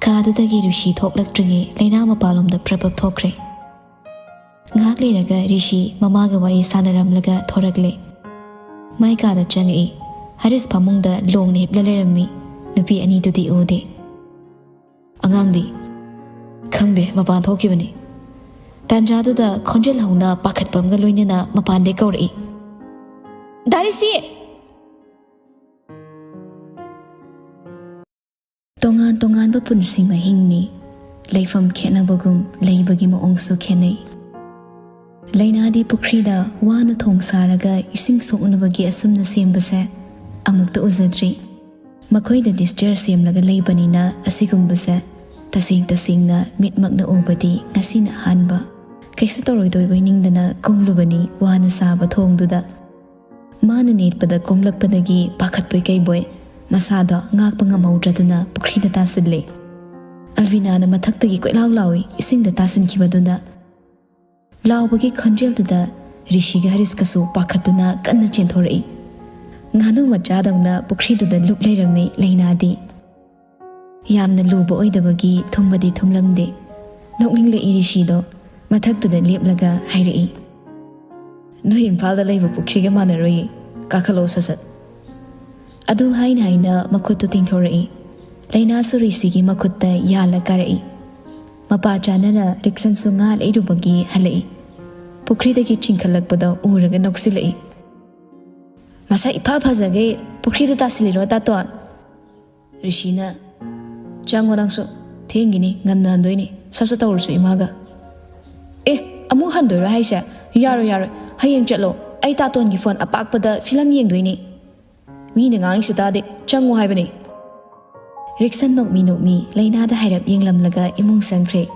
ꯀꯥꯗꯨꯗꯒꯤ ꯔꯤꯁꯤ ꯊꯣꯛꯂꯛꯇ꯭ꯔꯤꯉꯩ ꯂꯩꯅꯥ ꯃꯄꯥꯟꯂꯣꯝꯗ ꯄ꯭ꯔꯞ ꯄ꯭ꯔꯞ ꯊꯣꯛꯈ꯭ꯔꯦ꯫ ꯉꯥꯏꯍꯥꯛ ꯂꯩꯔꯒ ꯔꯤꯁꯤ ꯃꯃꯥꯒ ꯋꯥꯔꯤ ꯁꯥꯟꯅꯔꯝꯂꯒ ꯊꯣꯔꯛꯂꯦ꯫ ꯃꯥꯏ ꯀꯥꯗ ꯆꯪꯉꯛꯏ꯫ ꯍꯔꯤꯁ ꯐꯃꯨꯡꯗ ꯂꯣꯡꯅ ꯍꯤꯞꯂ ꯂꯩꯔꯝꯃꯤ꯫ ꯅꯨꯄꯤ ꯑꯅꯤꯗꯨꯗꯤ ꯎꯗꯦ꯫ "ꯑꯉꯥꯡꯗꯤ?" "ꯈꯪꯗꯦ, ꯃꯄꯥꯟ ꯊꯣꯛꯈꯤꯕꯅꯤ꯫" ꯇꯥꯟꯖꯥꯗꯨꯗ ꯈꯣꯟꯖꯦꯜ ꯍꯧꯅ ꯄꯥꯈꯠꯄ ꯑꯃꯒ ꯂꯣꯏꯅꯅ ꯃꯄꯥꯟꯗꯩ ꯀꯧꯔꯛꯏ, "ꯗꯥ ꯔꯤꯁꯤ!" ꯇꯣꯉꯥꯟ ꯇꯣꯉꯥꯟꯕ ꯄꯨꯟꯁꯤ ꯃꯍꯤꯡꯅꯤ꯫ ꯂꯩꯐꯝ ꯈꯦꯠꯅꯕꯒꯨꯝ ꯂꯩꯕꯒꯤ ꯃꯑꯣꯡꯁꯨ ꯈꯦꯠꯅꯩ꯫ ꯂꯩꯅꯥꯗꯤ ꯄꯨꯈ꯭ꯔꯤꯗ ꯋꯥꯅ ꯊꯣꯡ ꯁꯥꯔꯒ ꯏꯁꯤꯡ ꯁꯣꯛꯅꯕꯒꯤ ꯑꯁꯨꯝꯅ ꯁꯦꯝꯕꯁꯦ ꯑꯃꯨꯛꯇ ꯎꯖꯗ꯭ꯔꯤ꯫ ꯃꯈꯣꯏꯗꯗꯤ ꯁ꯭ꯇꯦꯌꯔ ꯁꯦꯝꯂꯒ ꯂꯩꯕꯅꯤꯅ ꯑꯁꯤꯒꯨꯝꯕꯁꯦ ꯇꯁꯦꯡ ꯇꯁꯦꯡꯅ ꯃꯤꯠꯃꯛꯅ ꯎꯕꯗꯤ ꯉꯁꯤꯅ ꯑꯍꯥꯟꯕ꯫ ꯀꯩꯁꯨ ꯇꯧꯔꯣꯏꯗꯣꯏꯕꯣꯏ ꯅꯤꯡꯗꯅ ꯀꯨꯝꯂꯨꯕꯅꯤ ꯋꯥꯅ ꯁꯥꯕ ꯊꯣꯡꯗꯨꯗ꯫ ꯃꯥꯅ ꯅꯦꯠꯄꯗ ꯀꯣꯝꯂꯛꯄꯗꯒꯤ ꯄꯥꯈꯠꯄꯣꯏ ꯀꯩꯕꯣꯏ ꯃꯁꯥꯗꯣ ꯉꯥꯛꯄ ꯉꯝꯍꯧꯗ꯭ꯔꯗꯨꯅ ꯄꯨꯈ꯭ꯔꯤꯗ ꯇꯥꯁꯤꯜꯂꯦ꯫ ꯑꯜꯕꯤꯅꯥꯅ ꯃꯊꯛꯇꯒꯤ ꯀꯣꯏꯂꯥꯎ ꯂꯥꯎꯏ, ꯏꯁꯤꯡꯗ ꯇꯥꯁꯤꯟꯈꯤꯕꯗꯨꯅ꯫ ꯂꯥꯎꯕꯒꯤ ꯈꯣꯟꯖꯦꯜꯗꯨꯗ ꯔꯤꯁꯤꯒ ꯍꯔꯤꯁꯀꯁꯨ ꯄꯥꯈꯠꯇꯨꯅ ꯀꯟꯅ ꯆꯦꯟꯊꯣꯔꯛꯏ꯫ ꯉꯥꯅꯨ ꯃꯆꯥꯗꯧꯅ ꯄꯨꯈ꯭ꯔꯤꯗꯨꯗ ꯂꯨꯞ ꯂꯩꯔꯝꯃꯤ ꯂꯩꯅꯥꯗꯤ꯫ ꯌꯥꯝꯅ ꯂꯨꯕ ꯑꯣꯏꯗꯕꯒꯤ ꯊꯨꯝꯕꯗꯤ ꯊꯨꯝꯂꯝꯗꯦ꯫ ꯅꯣꯛꯅꯤꯡꯂꯛꯏ ꯔꯤꯁꯤꯗꯣ꯫ ꯃꯊꯛꯇꯨꯗ ꯂꯦꯞꯂꯒ ꯍꯥꯏꯔꯛꯏ, "ꯅꯣꯏ ꯏꯝꯐꯥꯜꯗ ꯂꯩꯕ ꯄꯨꯈ꯭ꯔꯤꯒ ꯃꯥꯟꯅꯔꯣꯏꯌꯦ꯫ ꯀꯥꯈꯠꯂꯛꯑꯣ ꯁꯠ ꯁꯠ꯫" ꯑꯗꯨ ꯍꯥꯏꯅ ꯍꯥꯏꯅ ꯃꯈꯨꯠꯇꯨ ꯇꯤꯡꯊꯣꯔꯛꯏ꯫ ꯂꯩꯅꯥꯁꯨ ꯔꯤꯁꯤꯒꯤ ꯃꯈꯨꯠꯇ ꯌꯥꯜꯂ ꯀꯥꯔꯛꯏ꯫ ꯃꯄꯥ ꯆꯥꯅꯅ ꯔꯤꯛꯁꯟꯁꯨ ꯉꯥ ꯂꯩꯔꯨꯕꯒꯤ ꯍꯜꯂꯛꯏ꯫ ꯄꯨꯈ꯭ꯔꯤꯗꯒꯤ ꯆꯤꯡꯈꯠꯂꯛꯄꯗ ꯎꯔꯒ ꯅꯣꯛꯁꯤꯜꯂꯛꯏ꯫ "ꯃꯁꯛ ꯏꯐ ꯐꯖꯒꯩ ꯄꯨꯈ꯭ꯔꯤꯗ ꯇꯥꯁꯤꯜꯂꯤꯔꯣ, ꯇꯥꯇꯣꯟ?" ꯔꯤꯁꯤꯅ, "ꯆꯪꯉꯣ ꯅꯪꯁꯨ, ꯊꯦꯡꯒꯤꯅꯤ, ꯉꯟꯅ ꯍꯟꯗꯣꯏꯅꯤ, ꯁꯠ ꯁꯠ ꯇꯧꯔꯨꯁꯨ ꯏꯃꯥꯒ꯫" "ꯑꯦ, ꯑꯃꯨꯛ ꯍꯟꯗꯣꯏꯔꯣ ꯍꯥꯏꯁꯦ? ꯌꯥꯔꯣꯏ, ꯌꯥꯔꯣꯏ, ꯍꯌꯦꯡ ꯆꯠꯂꯣ, ꯑꯩ ꯇꯥꯇꯣꯟꯒꯤ ꯐꯣꯟ ꯑꯄꯥꯛꯄꯗ ꯐꯤꯂꯝ ꯌꯦꯡꯗꯣꯏꯅꯤ꯫ ꯃꯤꯅ ꯉꯥꯡꯉꯤꯁꯦ ꯇꯥꯗꯦ, ꯆꯪꯉꯣ ꯍꯥꯏꯕꯅꯤ꯫" ꯔꯤꯛꯁꯟ ꯅꯣꯛꯃꯤ ꯅꯣꯛꯃꯤ ꯂꯩꯅꯥꯗ ꯍꯥꯏꯔꯞ ꯌꯦꯡꯂꯝꯂꯒ ꯏꯃꯨꯡ ꯆꯪꯈ꯭ꯔꯦ꯫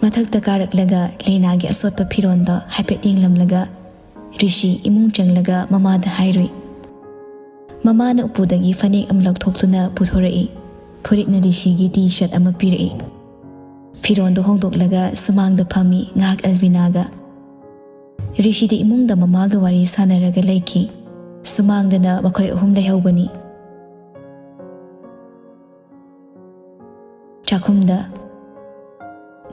ꯃꯊꯛꯇ ꯀꯥꯔꯛꯂꯒ ꯂꯩꯅꯥꯒꯤ ꯑꯁꯣꯠꯄ ꯐꯤꯔꯣꯟꯗꯣ ꯍꯥꯏꯐꯦꯠ ꯌꯦꯡꯂꯝꯂꯒ ꯔꯤꯁꯤ ꯏꯃꯨꯡ ꯆꯪꯂꯒ ꯃꯃꯥꯗ ꯍꯥꯏꯔꯨꯏ꯫ ꯃꯃꯥꯅ ꯎꯄꯨꯗꯒꯤ ꯐꯅꯦꯛ ꯑꯃ ꯂꯧꯊꯣꯛꯇꯨꯅ ꯄꯨꯊꯣꯔꯛꯏ꯫ ꯐꯨꯔꯤꯠꯅ ꯔꯤꯁꯤꯒꯤ ꯇꯤ ꯁꯔꯠ ꯑꯃ ꯄꯤꯔꯛꯏ꯫ ꯐꯤꯔꯣꯟꯗꯣ ꯍꯣꯡꯗꯣꯛꯂꯒ ꯁꯨꯃꯥꯡꯗ ꯐꯝꯃꯤ ꯉꯥꯏꯍꯥꯛ ꯑꯦꯜꯕꯤꯅꯥꯒ꯫ ꯔꯤꯁꯤꯗꯤ ꯏꯃꯨꯡꯗ ꯃꯃꯥꯒ ꯋꯥꯔꯤ ꯁꯥꯟꯅꯔꯒ ꯂꯩꯈꯤ꯫ ꯁꯨꯃꯥꯡꯗꯅ ꯃꯈꯣꯏ ꯑꯍꯨꯝ ꯂꯩꯍꯧꯕꯅꯤ꯫ ꯆꯥꯛꯈꯨꯝꯗ,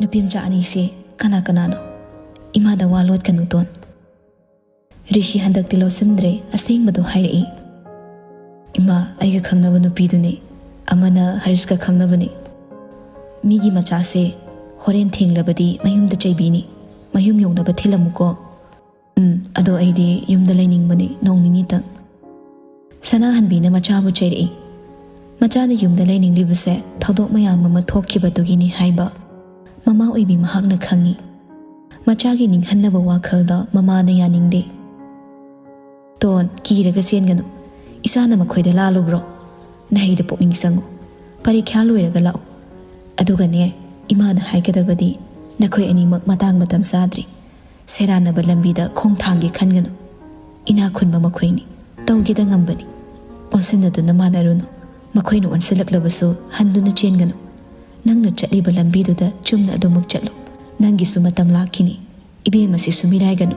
"ꯅꯨꯄꯤ ꯃꯆꯥ ꯑꯅꯤꯁꯦ ꯀꯅꯥ ꯀꯅꯥꯅꯣ? ꯏꯃꯥꯗ ꯋꯥ ꯂꯣꯠꯀꯅꯨ, ꯇꯣꯟ꯫ ꯔꯤꯁꯤ ꯍꯟꯗꯛꯇꯤ ꯂꯣꯠꯁꯤꯟꯗ꯭ꯔꯦ, ꯑꯁꯦꯡꯕꯗꯣ ꯍꯥꯏꯔꯛꯏ꯫ ꯏꯃꯥ, ꯑꯩꯒ ꯈꯪꯅꯕ ꯅꯨꯄꯤꯗꯨꯅꯦ꯫ ꯑꯃꯅ ꯍꯔꯤꯁꯀ ꯈꯪꯅꯕꯅꯦ꯫ ꯃꯤꯒꯤ ꯃꯆꯥꯁꯦ ꯍꯣꯔꯦꯟ ꯊꯦꯡꯂꯕꯗꯤ ꯃꯌꯨꯝꯗ ꯆꯩꯕꯤꯅꯤ꯫ ꯃꯌꯨꯝ ꯌꯧꯅꯕ ꯊꯤꯜꯂꯝꯃꯨꯀꯣ꯫" "ꯎꯝ, ꯑꯗꯣ ꯑꯩꯗꯤ ꯌꯨꯝꯗ ꯂꯩꯅꯤꯡꯕꯅꯤ, ꯅꯣꯡ ꯅꯤꯅꯤꯇꯪ꯫" ꯁꯅꯥꯍꯟꯕꯤꯅ ꯃꯆꯥꯕꯨ ꯆꯩꯔꯛꯏ꯫ ꯃꯆꯥꯅ ꯌꯨꯝꯗ ꯂꯩꯅꯤꯡꯂꯤꯕꯁꯦ ꯊꯧꯗꯣꯛ ꯃꯌꯥꯝ ꯑꯃ ꯊꯣꯛꯈꯤꯕꯗꯨꯒꯤꯅꯤ ꯍꯥꯏꯕ ꯃꯃꯥ ꯑꯣꯏꯕꯤ ꯃꯍꯥꯛꯅ ꯈꯪꯏ꯫ ꯃꯆꯥꯒꯤ ꯅꯤꯡꯍꯟꯅꯕ ꯋꯥꯈꯜꯗ ꯃꯃꯥꯅ ꯌꯥꯅꯤꯡꯗꯦ꯫ "ꯇꯣꯟ, ꯀꯤꯔꯒ ꯆꯦꯟꯒꯅꯨ꯫ ꯏꯆꯥꯅ ꯃꯈꯣꯏꯗ ꯂꯥꯜꯂꯨꯕ꯭ꯔꯣ? ꯅꯍꯩꯗ ꯄꯨꯛꯅꯤꯡ ꯆꯪꯉꯨ꯫ ꯄꯔꯤꯈ꯭ꯌꯥ ꯂꯣꯏꯔꯒ ꯂꯥꯛꯎ꯫ ꯑꯗꯨꯒꯅꯦ, ꯏꯃꯥꯅ ꯍꯥꯏꯒꯗꯕꯗꯤ ꯅꯈꯣꯏ ꯑꯅꯤꯃꯛ ꯃꯇꯥꯡ ꯃꯇꯝ ꯆꯥꯗ꯭ꯔꯤ꯫ ꯁꯦꯔꯥꯟꯅꯕ ꯂꯝꯕꯤꯗ ꯈꯣꯡ ꯊꯥꯡꯒꯦ ꯈꯟꯒꯅꯨ꯫ ꯏꯅꯥꯛ ꯈꯨꯟꯕ ꯃꯈꯣꯏꯅꯤ꯫ ꯇꯧꯒꯦꯗ ꯉꯝꯕꯅꯤ꯫ ꯑꯣꯟꯁꯤꯟꯅꯗꯨꯅ ꯃꯥꯟꯅꯔꯨꯅꯨ꯫ ꯃꯈꯣꯏꯅ ꯑꯣꯟꯁꯤꯜꯂꯛꯂꯕꯁꯨ ꯍꯟꯗꯨꯅ ꯆꯦꯟꯒꯅꯨ꯫ ꯅꯪꯅ ꯆꯠꯂꯤꯕ ꯂꯝꯕꯤꯗꯨꯗ ꯆꯨꯝꯅ ꯑꯗꯨꯃꯛ ꯆꯠꯂꯨ꯫ ꯅꯪꯒꯤꯁꯨ ꯃꯇꯝ ꯂꯥꯛꯈꯤꯅꯤ꯫ ꯏꯕꯦꯝꯃꯁꯤꯁꯨ ꯃꯤꯔꯥꯏꯒꯅꯨ꯫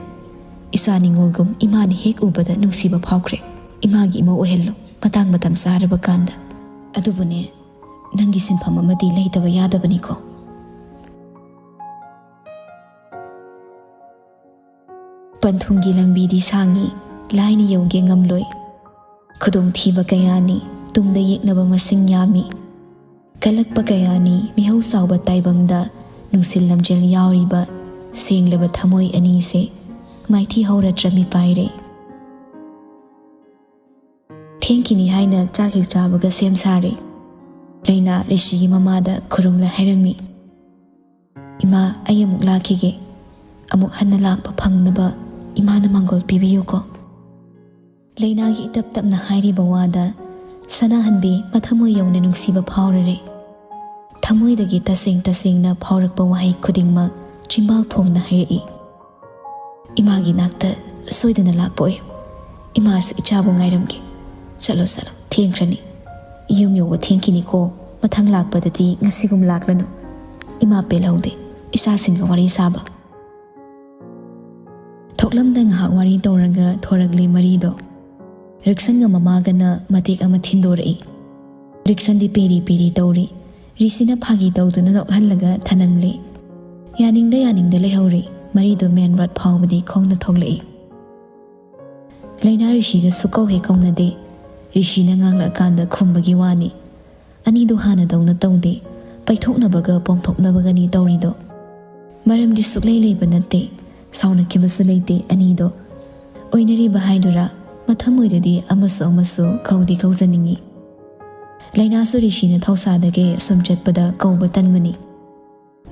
ꯏꯆꯥ ꯅꯤꯡꯉꯣꯜꯒꯨꯝ ꯏꯃꯥꯅ ꯍꯦꯛ ꯎꯕꯗ ꯅꯨꯡꯁꯤꯕ ꯐꯥꯎꯈ꯭ꯔꯦ꯫ ꯏꯃꯥꯒꯤ ꯏꯃꯧ ꯑꯣꯏꯍꯜꯂꯨ꯫ ꯃꯇꯥꯡ ꯃꯇꯝ ꯆꯥꯔꯕ ꯀꯥꯟꯗ꯫ ꯑꯗꯨꯕꯨꯅꯦ, ꯅꯪꯒꯤ ꯁꯤꯟꯐꯝ ꯑꯃꯗꯤ ꯂꯩꯇꯕ ꯌꯥꯗꯕꯅꯤꯀꯣ꯫" ꯄꯟꯊꯨꯡꯒꯤ ꯂꯝꯕꯤꯗꯤ ꯁꯥꯡꯉꯤ, ꯂꯥꯏꯅ ꯌꯧꯒꯦ ꯉꯝꯂꯣꯏ꯫ ꯈꯨꯗꯣꯡꯊꯤꯕ ꯀꯌꯥꯅꯤ, ꯇꯨꯡꯗ ꯌꯦꯛꯅꯕ ꯃꯁꯤꯡ ꯌꯥꯝꯃꯤ꯫ ꯀꯜꯂꯛꯄ ꯀꯌꯥꯅꯤ, ꯃꯤꯍꯧ ꯆꯥꯎꯕ ꯇꯥꯏꯕꯪꯗ ꯅꯨꯡꯁꯤꯜ ꯂꯝꯖꯦꯜ ꯌꯥꯎꯔꯤꯕ ꯁꯦꯡꯂꯕ ꯊꯃꯣꯏ ꯑꯅꯤꯁꯦ ꯃꯥꯏꯊꯤ ꯍꯧꯔ ꯆꯃꯤ ꯄꯥꯏꯔꯦ꯫ ꯊꯦꯡꯈꯤꯅꯤ ꯍꯥꯏꯅ ꯆꯥꯛ ꯍꯦꯛ ꯆꯥꯕꯒ ꯁꯦꯝ ꯁꯥꯔꯦ꯫ ꯂꯩꯅꯥ ꯔꯤꯁꯤꯒꯤ ꯃꯃꯥꯗ ꯈꯨꯔꯨꯝꯂ ꯍꯥꯏꯔꯝꯃꯤ, "ꯏꯃꯥ, ꯑꯩ ꯑꯃꯨꯛ ꯂꯥꯛꯈꯤꯒꯦ꯫ ꯑꯃꯨꯛ ꯍꯟꯅ ꯂꯥꯛꯄ ꯐꯪꯅꯕ ꯏꯃꯥꯅ ꯃꯪꯒꯣꯜ ꯄꯤꯕꯤꯌꯨꯀꯣ꯫" ꯂꯩꯅꯥꯒꯤ ꯏꯇꯞ ꯇꯞꯅ ꯍꯥꯏꯔꯤꯕ ꯋꯥꯗ ꯁꯅꯥꯍꯟꯕꯤ ꯃꯊꯃꯣꯏ ꯌꯧꯅ ꯅꯨꯡꯁꯤꯕ ꯐꯥꯎꯔꯔꯦ꯫ ꯊꯃꯣꯏꯗꯒꯤ ꯇꯁꯦꯡ ꯇꯁꯦꯡꯅ ꯐꯥꯎꯔꯛꯄ ꯋꯥꯍꯩ ꯈꯨꯗꯤꯡꯃꯛ ꯆꯤꯝꯕꯥꯜ ꯐꯣꯡꯅ ꯍꯥꯏꯔꯛꯏ꯫ "ꯏꯃꯥꯒꯤ ꯅꯥꯛꯇ ꯁꯣꯏꯗꯅ ꯂꯥꯛꯄ ꯑꯣꯏꯌꯨ꯫ ꯏꯃꯥꯁꯨ ꯏꯆꯥꯕꯨ ꯉꯥꯏꯔꯝꯒꯦ꯫ ꯆꯠꯂꯣ, ꯆꯠꯂꯣ, ꯊꯦꯡꯈ꯭ꯔꯅꯤ꯫ ꯌꯨꯝ ꯌꯧꯕ ꯊꯦꯡꯈꯤꯅꯤꯀꯣ꯫ ꯃꯊꯪ ꯂꯥꯛꯄꯗꯗꯤ ꯉꯁꯤꯒꯨꯝ ꯂꯥꯛꯂꯅꯨ꯫ ꯏꯃꯥ ꯄꯦꯜꯍꯧꯗꯦ ꯏꯆꯥꯁꯤꯡꯒ ꯋꯥꯔꯤ ꯁꯥꯕ꯫" ꯊꯣꯛꯂꯝꯗ ꯉꯥꯏꯍꯥꯛ ꯋꯥꯔꯤ ꯇꯧꯔꯒ ꯊꯣꯔꯛꯂꯦ ꯃꯔꯤꯗꯣ꯫ ꯔꯤꯛꯁꯟꯒ ꯃꯃꯥꯒꯅ ꯃꯇꯦꯛ ꯑꯃ ꯊꯤꯟꯗꯣꯔꯛꯏ꯫ ꯔꯤꯛꯁꯟꯗꯤ ꯄꯦꯔꯤ ꯄꯦꯔꯤ ꯇꯧꯔꯤ꯫ ꯔꯤꯁꯤꯅ ꯐꯥꯒꯤ ꯇꯧꯗꯨꯅ ꯅꯣꯛꯍꯜꯂꯒ ꯊꯅꯝꯂꯦ꯫ ꯌꯥꯅꯤꯡꯗ ꯌꯥꯅꯤꯡꯗ ꯂꯩꯍꯧꯔꯦ꯫ ꯃꯔꯤꯗꯣ ꯃꯦꯟ ꯔꯣꯗ ꯐꯥꯎꯕꯗꯤ ꯈꯣꯡꯅ ꯊꯣꯛꯂꯛꯏ꯫ ꯂꯩꯅꯥ ꯔꯤꯁꯤꯒ ꯁꯨꯛꯀꯧ ꯍꯦꯛ ꯀꯧꯅꯗꯦ꯫ ꯔꯤꯁꯤꯅ ꯉꯥꯡꯂꯛꯑꯀꯥꯟꯗ ꯈꯨꯝꯕꯒꯤ ꯋꯥꯅꯤ꯫ ꯑꯅꯤꯗꯣ ꯍꯥꯟꯅꯗꯧꯅ ꯇꯧꯗꯦ꯫ ꯄꯩꯊꯣꯛꯅꯕꯒ ꯄꯣꯝꯊꯣꯛꯅꯕꯒꯅꯤ ꯇꯧꯔꯤꯗꯣ꯫ ꯃꯔꯝꯗꯤ ꯁꯨꯛꯂꯩ ꯂꯩꯕ ꯅꯠꯇꯦ꯫ ꯁꯥꯎꯅꯈꯤꯕꯁꯨ ꯂꯩꯇꯦ ꯑꯅꯤꯗꯣ꯫ ꯑꯣꯏꯅꯔꯤꯕ ꯍꯥꯏꯗꯨꯔꯥ, ꯃꯊꯃꯣꯏꯗꯗꯤ ꯑꯃꯁꯨ ꯑꯃꯁꯨ ꯀꯧꯗꯤ ꯀꯧꯖꯅꯤꯡꯉꯤ꯫ ꯂꯩꯅꯥꯁꯨ ꯔꯤꯁꯤꯅ ꯊꯧꯁꯥꯗꯒꯦ ꯑꯁꯨꯝ ꯆꯠꯄꯗ ꯀꯧꯕ ꯇꯟꯕꯅꯤ꯫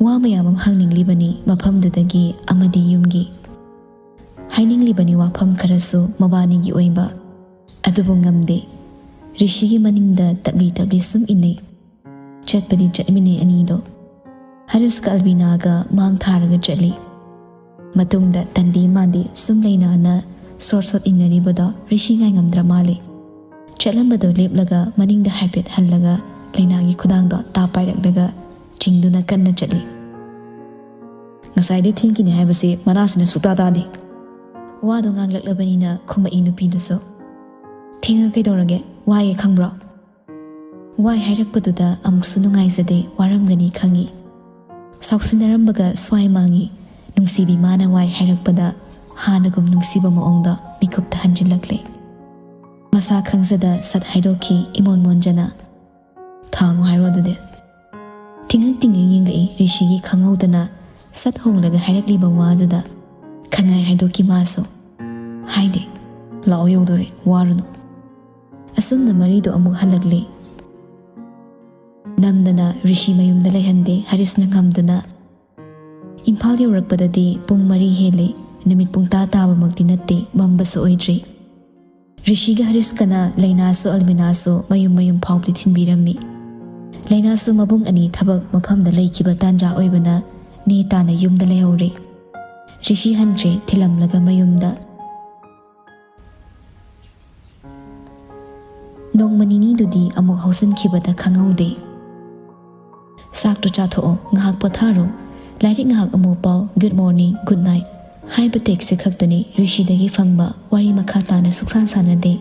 ꯋꯥ ꯃꯌꯥꯝ ꯑꯃ ꯍꯪꯅꯤꯡꯂꯤꯕꯅꯤ ꯃꯐꯝꯗꯨꯗꯒꯤ ꯑꯃꯗꯤ ꯌꯨꯝꯒꯤ꯫ ꯍꯥꯏꯅꯤꯡꯂꯤꯕꯅꯤ ꯋꯥꯐꯝ ꯈꯔꯁꯨ ꯃꯕꯥꯅꯤꯒꯤ ꯑꯣꯏꯕ꯫ ꯑꯗꯨꯕꯨ ꯉꯝꯗꯦ꯫ ꯔꯤꯁꯤꯒꯤ ꯃꯅꯤꯡꯗ ꯇꯞꯂꯤ ꯇꯞꯂꯤ ꯁꯨꯝ ꯏꯟꯅꯩ꯫ ꯆꯠꯄꯗꯤ ꯆꯠꯃꯤꯟꯅꯩ ꯑꯅꯤꯗꯣ꯫ ꯍꯔꯤꯁꯀ ꯑꯜꯕꯤꯅꯥꯒ ꯃꯥꯡ ꯊꯥꯔꯒ ꯆꯠꯂꯤ꯫ ꯃꯇꯨꯡꯗ ꯇꯟꯗꯤ ꯃꯥꯟꯗꯤ ꯁꯨꯝ ꯂꯩꯅꯥꯅ ꯁꯣꯔꯠ ꯁꯣꯔꯠ ꯏꯟꯅꯔꯤꯕꯗꯣ ꯔꯤꯁꯤ ꯉꯥꯏꯉꯝꯗ꯭ꯔ ꯃꯥꯜꯂꯤ꯫ ꯆꯠꯂꯝꯕꯗꯣ ꯂꯦꯞꯂꯒ ꯃꯅꯤꯡꯗ ꯍꯥꯏꯐꯦꯠ ꯍꯜꯂꯒ ꯂꯩꯅꯥꯒꯤ ꯈꯨꯗꯥꯡꯗꯣ ꯇꯥꯞ ꯄꯥꯏꯔꯛꯂꯒ ꯆꯤꯡꯗꯨꯅ ꯀꯟꯅ ꯆꯠꯂꯤ꯫ "ꯉꯁꯥꯏꯗꯩ ꯊꯦꯡꯈꯤꯅꯤ ꯍꯥꯏꯕꯁꯤ ꯃꯅꯥꯁꯤꯅ ꯁꯨꯛꯇꯥ ꯇꯥꯗꯦ꯫" ꯋꯥꯗꯣ ꯉꯥꯡꯂꯛꯂꯕꯅꯤꯅ ꯈꯨꯝꯃꯛꯏ ꯅꯨꯄꯤꯗꯨꯁꯨ꯫ "ꯊꯦꯡꯉ ꯀꯩꯗꯧꯔꯒꯦ? ꯋꯥꯏꯌꯦ ꯈꯪꯕ꯭ꯔꯣ?" ꯋꯥꯏ ꯍꯥꯏꯔꯛꯄꯗꯨꯗ ꯑꯃꯨꯛꯁꯨ ꯅꯨꯡꯉꯥꯏꯖꯗꯦ, ꯋꯥꯔꯝꯒꯅꯤ ꯈꯪꯏ꯫ ꯁꯥꯎꯁꯤꯟꯅꯔꯝꯕꯒ ꯁ꯭ꯋꯥꯏ ꯃꯥꯡꯏ꯫ ꯅꯨꯡꯁꯤꯕꯤ ꯃꯥꯅ ꯋꯥꯏ ꯍꯥꯏꯔꯛꯄꯗ ꯍꯥꯟꯅꯒꯨꯝ ꯅꯨꯡꯁꯤꯕ ꯃꯑꯣꯡꯗ ꯃꯤꯀꯨꯞꯇ ꯍꯟꯖꯤꯜꯂꯛꯂꯦ꯫ ꯃꯁꯥ ꯈꯪꯖꯗ ꯁꯠ ꯍꯥꯏꯗꯣꯛꯈꯤ ꯏꯃꯣꯟ ꯃꯣꯟꯖꯅ꯫ "ꯊꯥꯡꯉꯨ ꯍꯥꯏꯔꯣ ꯑꯗꯨꯗꯤ?" ꯇꯤꯡꯉꯛ ꯇꯤꯡꯉꯛ ꯌꯦꯡꯂꯛꯏ ꯔꯤꯁꯤꯒꯤ ꯈꯪꯍꯧꯗꯅ ꯁꯠ ꯍꯣꯡꯂꯒ ꯍꯥꯏꯔꯛꯂꯤꯕ ꯋꯥꯗꯨꯗ꯫ ꯈꯪꯉꯥꯏ ꯍꯥꯏꯗꯣꯛꯈꯤ ꯃꯥꯁꯨ꯫ "ꯍꯥꯏꯗꯦ꯫ ꯂꯥꯛꯑꯣ ꯌꯧꯗꯣꯔꯦ, ꯋꯥꯔꯨꯅꯨ꯫" ꯑꯁꯨꯝꯅ ꯃꯔꯤꯗꯣ ꯑꯃꯨꯛ ꯍꯜꯂꯛꯂꯦ꯫ ꯅꯝꯗꯅ ꯔꯤꯁꯤ ꯃꯌꯨꯝꯗ ꯂꯩꯍꯟꯗꯦ ꯍꯔꯤꯁꯅ ꯉꯝꯗꯨꯅ꯫ ꯏꯝꯐꯥꯜ ꯌꯧꯔꯛꯄꯗꯗꯤ ꯄꯨꯡ ꯃꯔꯤ ꯍꯦꯜꯂꯦ꯫ ꯅꯨꯃꯤꯠ ꯄꯨꯡꯇꯥ ꯇꯥꯕꯃꯛꯇꯤ ꯅꯠꯇꯦ, ꯃꯝꯕꯁꯨ ꯑꯣꯏꯗ꯭ꯔꯤ꯫ ꯔꯤꯁꯤꯒ ꯍꯔꯤꯁꯀꯅ ꯂꯩꯅꯥꯁꯨ ꯑꯜꯃꯤꯅꯥꯁꯨ ꯃꯌꯨꯝ ꯃꯌꯨꯝ ꯐꯥꯎꯕꯗꯤ ꯊꯤꯟꯕꯤꯔꯝꯃꯤ꯫ ꯂꯩꯅꯥꯁꯨ ꯃꯕꯨꯡ ꯑꯅꯤ ꯊꯕꯛ ꯃꯐꯝꯗ ꯂꯩꯈꯤꯕ ꯇꯥꯟꯖꯥ ꯑꯣꯏꯕꯅ ꯅꯦ ꯇꯥꯅ ꯌꯨꯝꯗ ꯂꯩꯍꯧꯔꯦ꯫ ꯔꯤꯁꯤ ꯍꯟꯈ꯭ꯔꯦ ꯊꯤꯜꯂꯝꯂꯒ ꯃꯌꯨꯝꯗ꯫ ꯅꯣꯡꯃ ꯅꯤꯅꯤꯗꯨꯗꯤ ꯑꯃꯨꯛ ꯍꯧꯖꯤꯟꯈꯤꯕꯗ ꯈꯪꯍꯧꯗꯦ꯫ "ꯆꯥꯛꯇꯣ ꯆꯥꯊꯣꯛꯑꯣ, ꯉꯥꯏꯍꯥꯛ ꯄꯣꯊꯥꯔꯣ, ꯂꯥꯏꯔꯤꯛ ꯉꯥꯏꯍꯥꯛ ꯑꯃꯨꯛ ꯄꯥꯎ, good morning, good night꯫ ꯍꯥꯏꯕ ꯇꯦꯛꯁꯁꯦ ꯈꯛꯇꯅꯤ ꯔꯤꯁꯤꯗꯒꯤ ꯐꯪꯕ꯫ ꯋꯥꯔꯤ ꯃꯈꯥ ꯇꯥꯅ ꯁꯨꯛꯁꯥꯟ ꯁꯥꯟꯅꯗꯦ꯫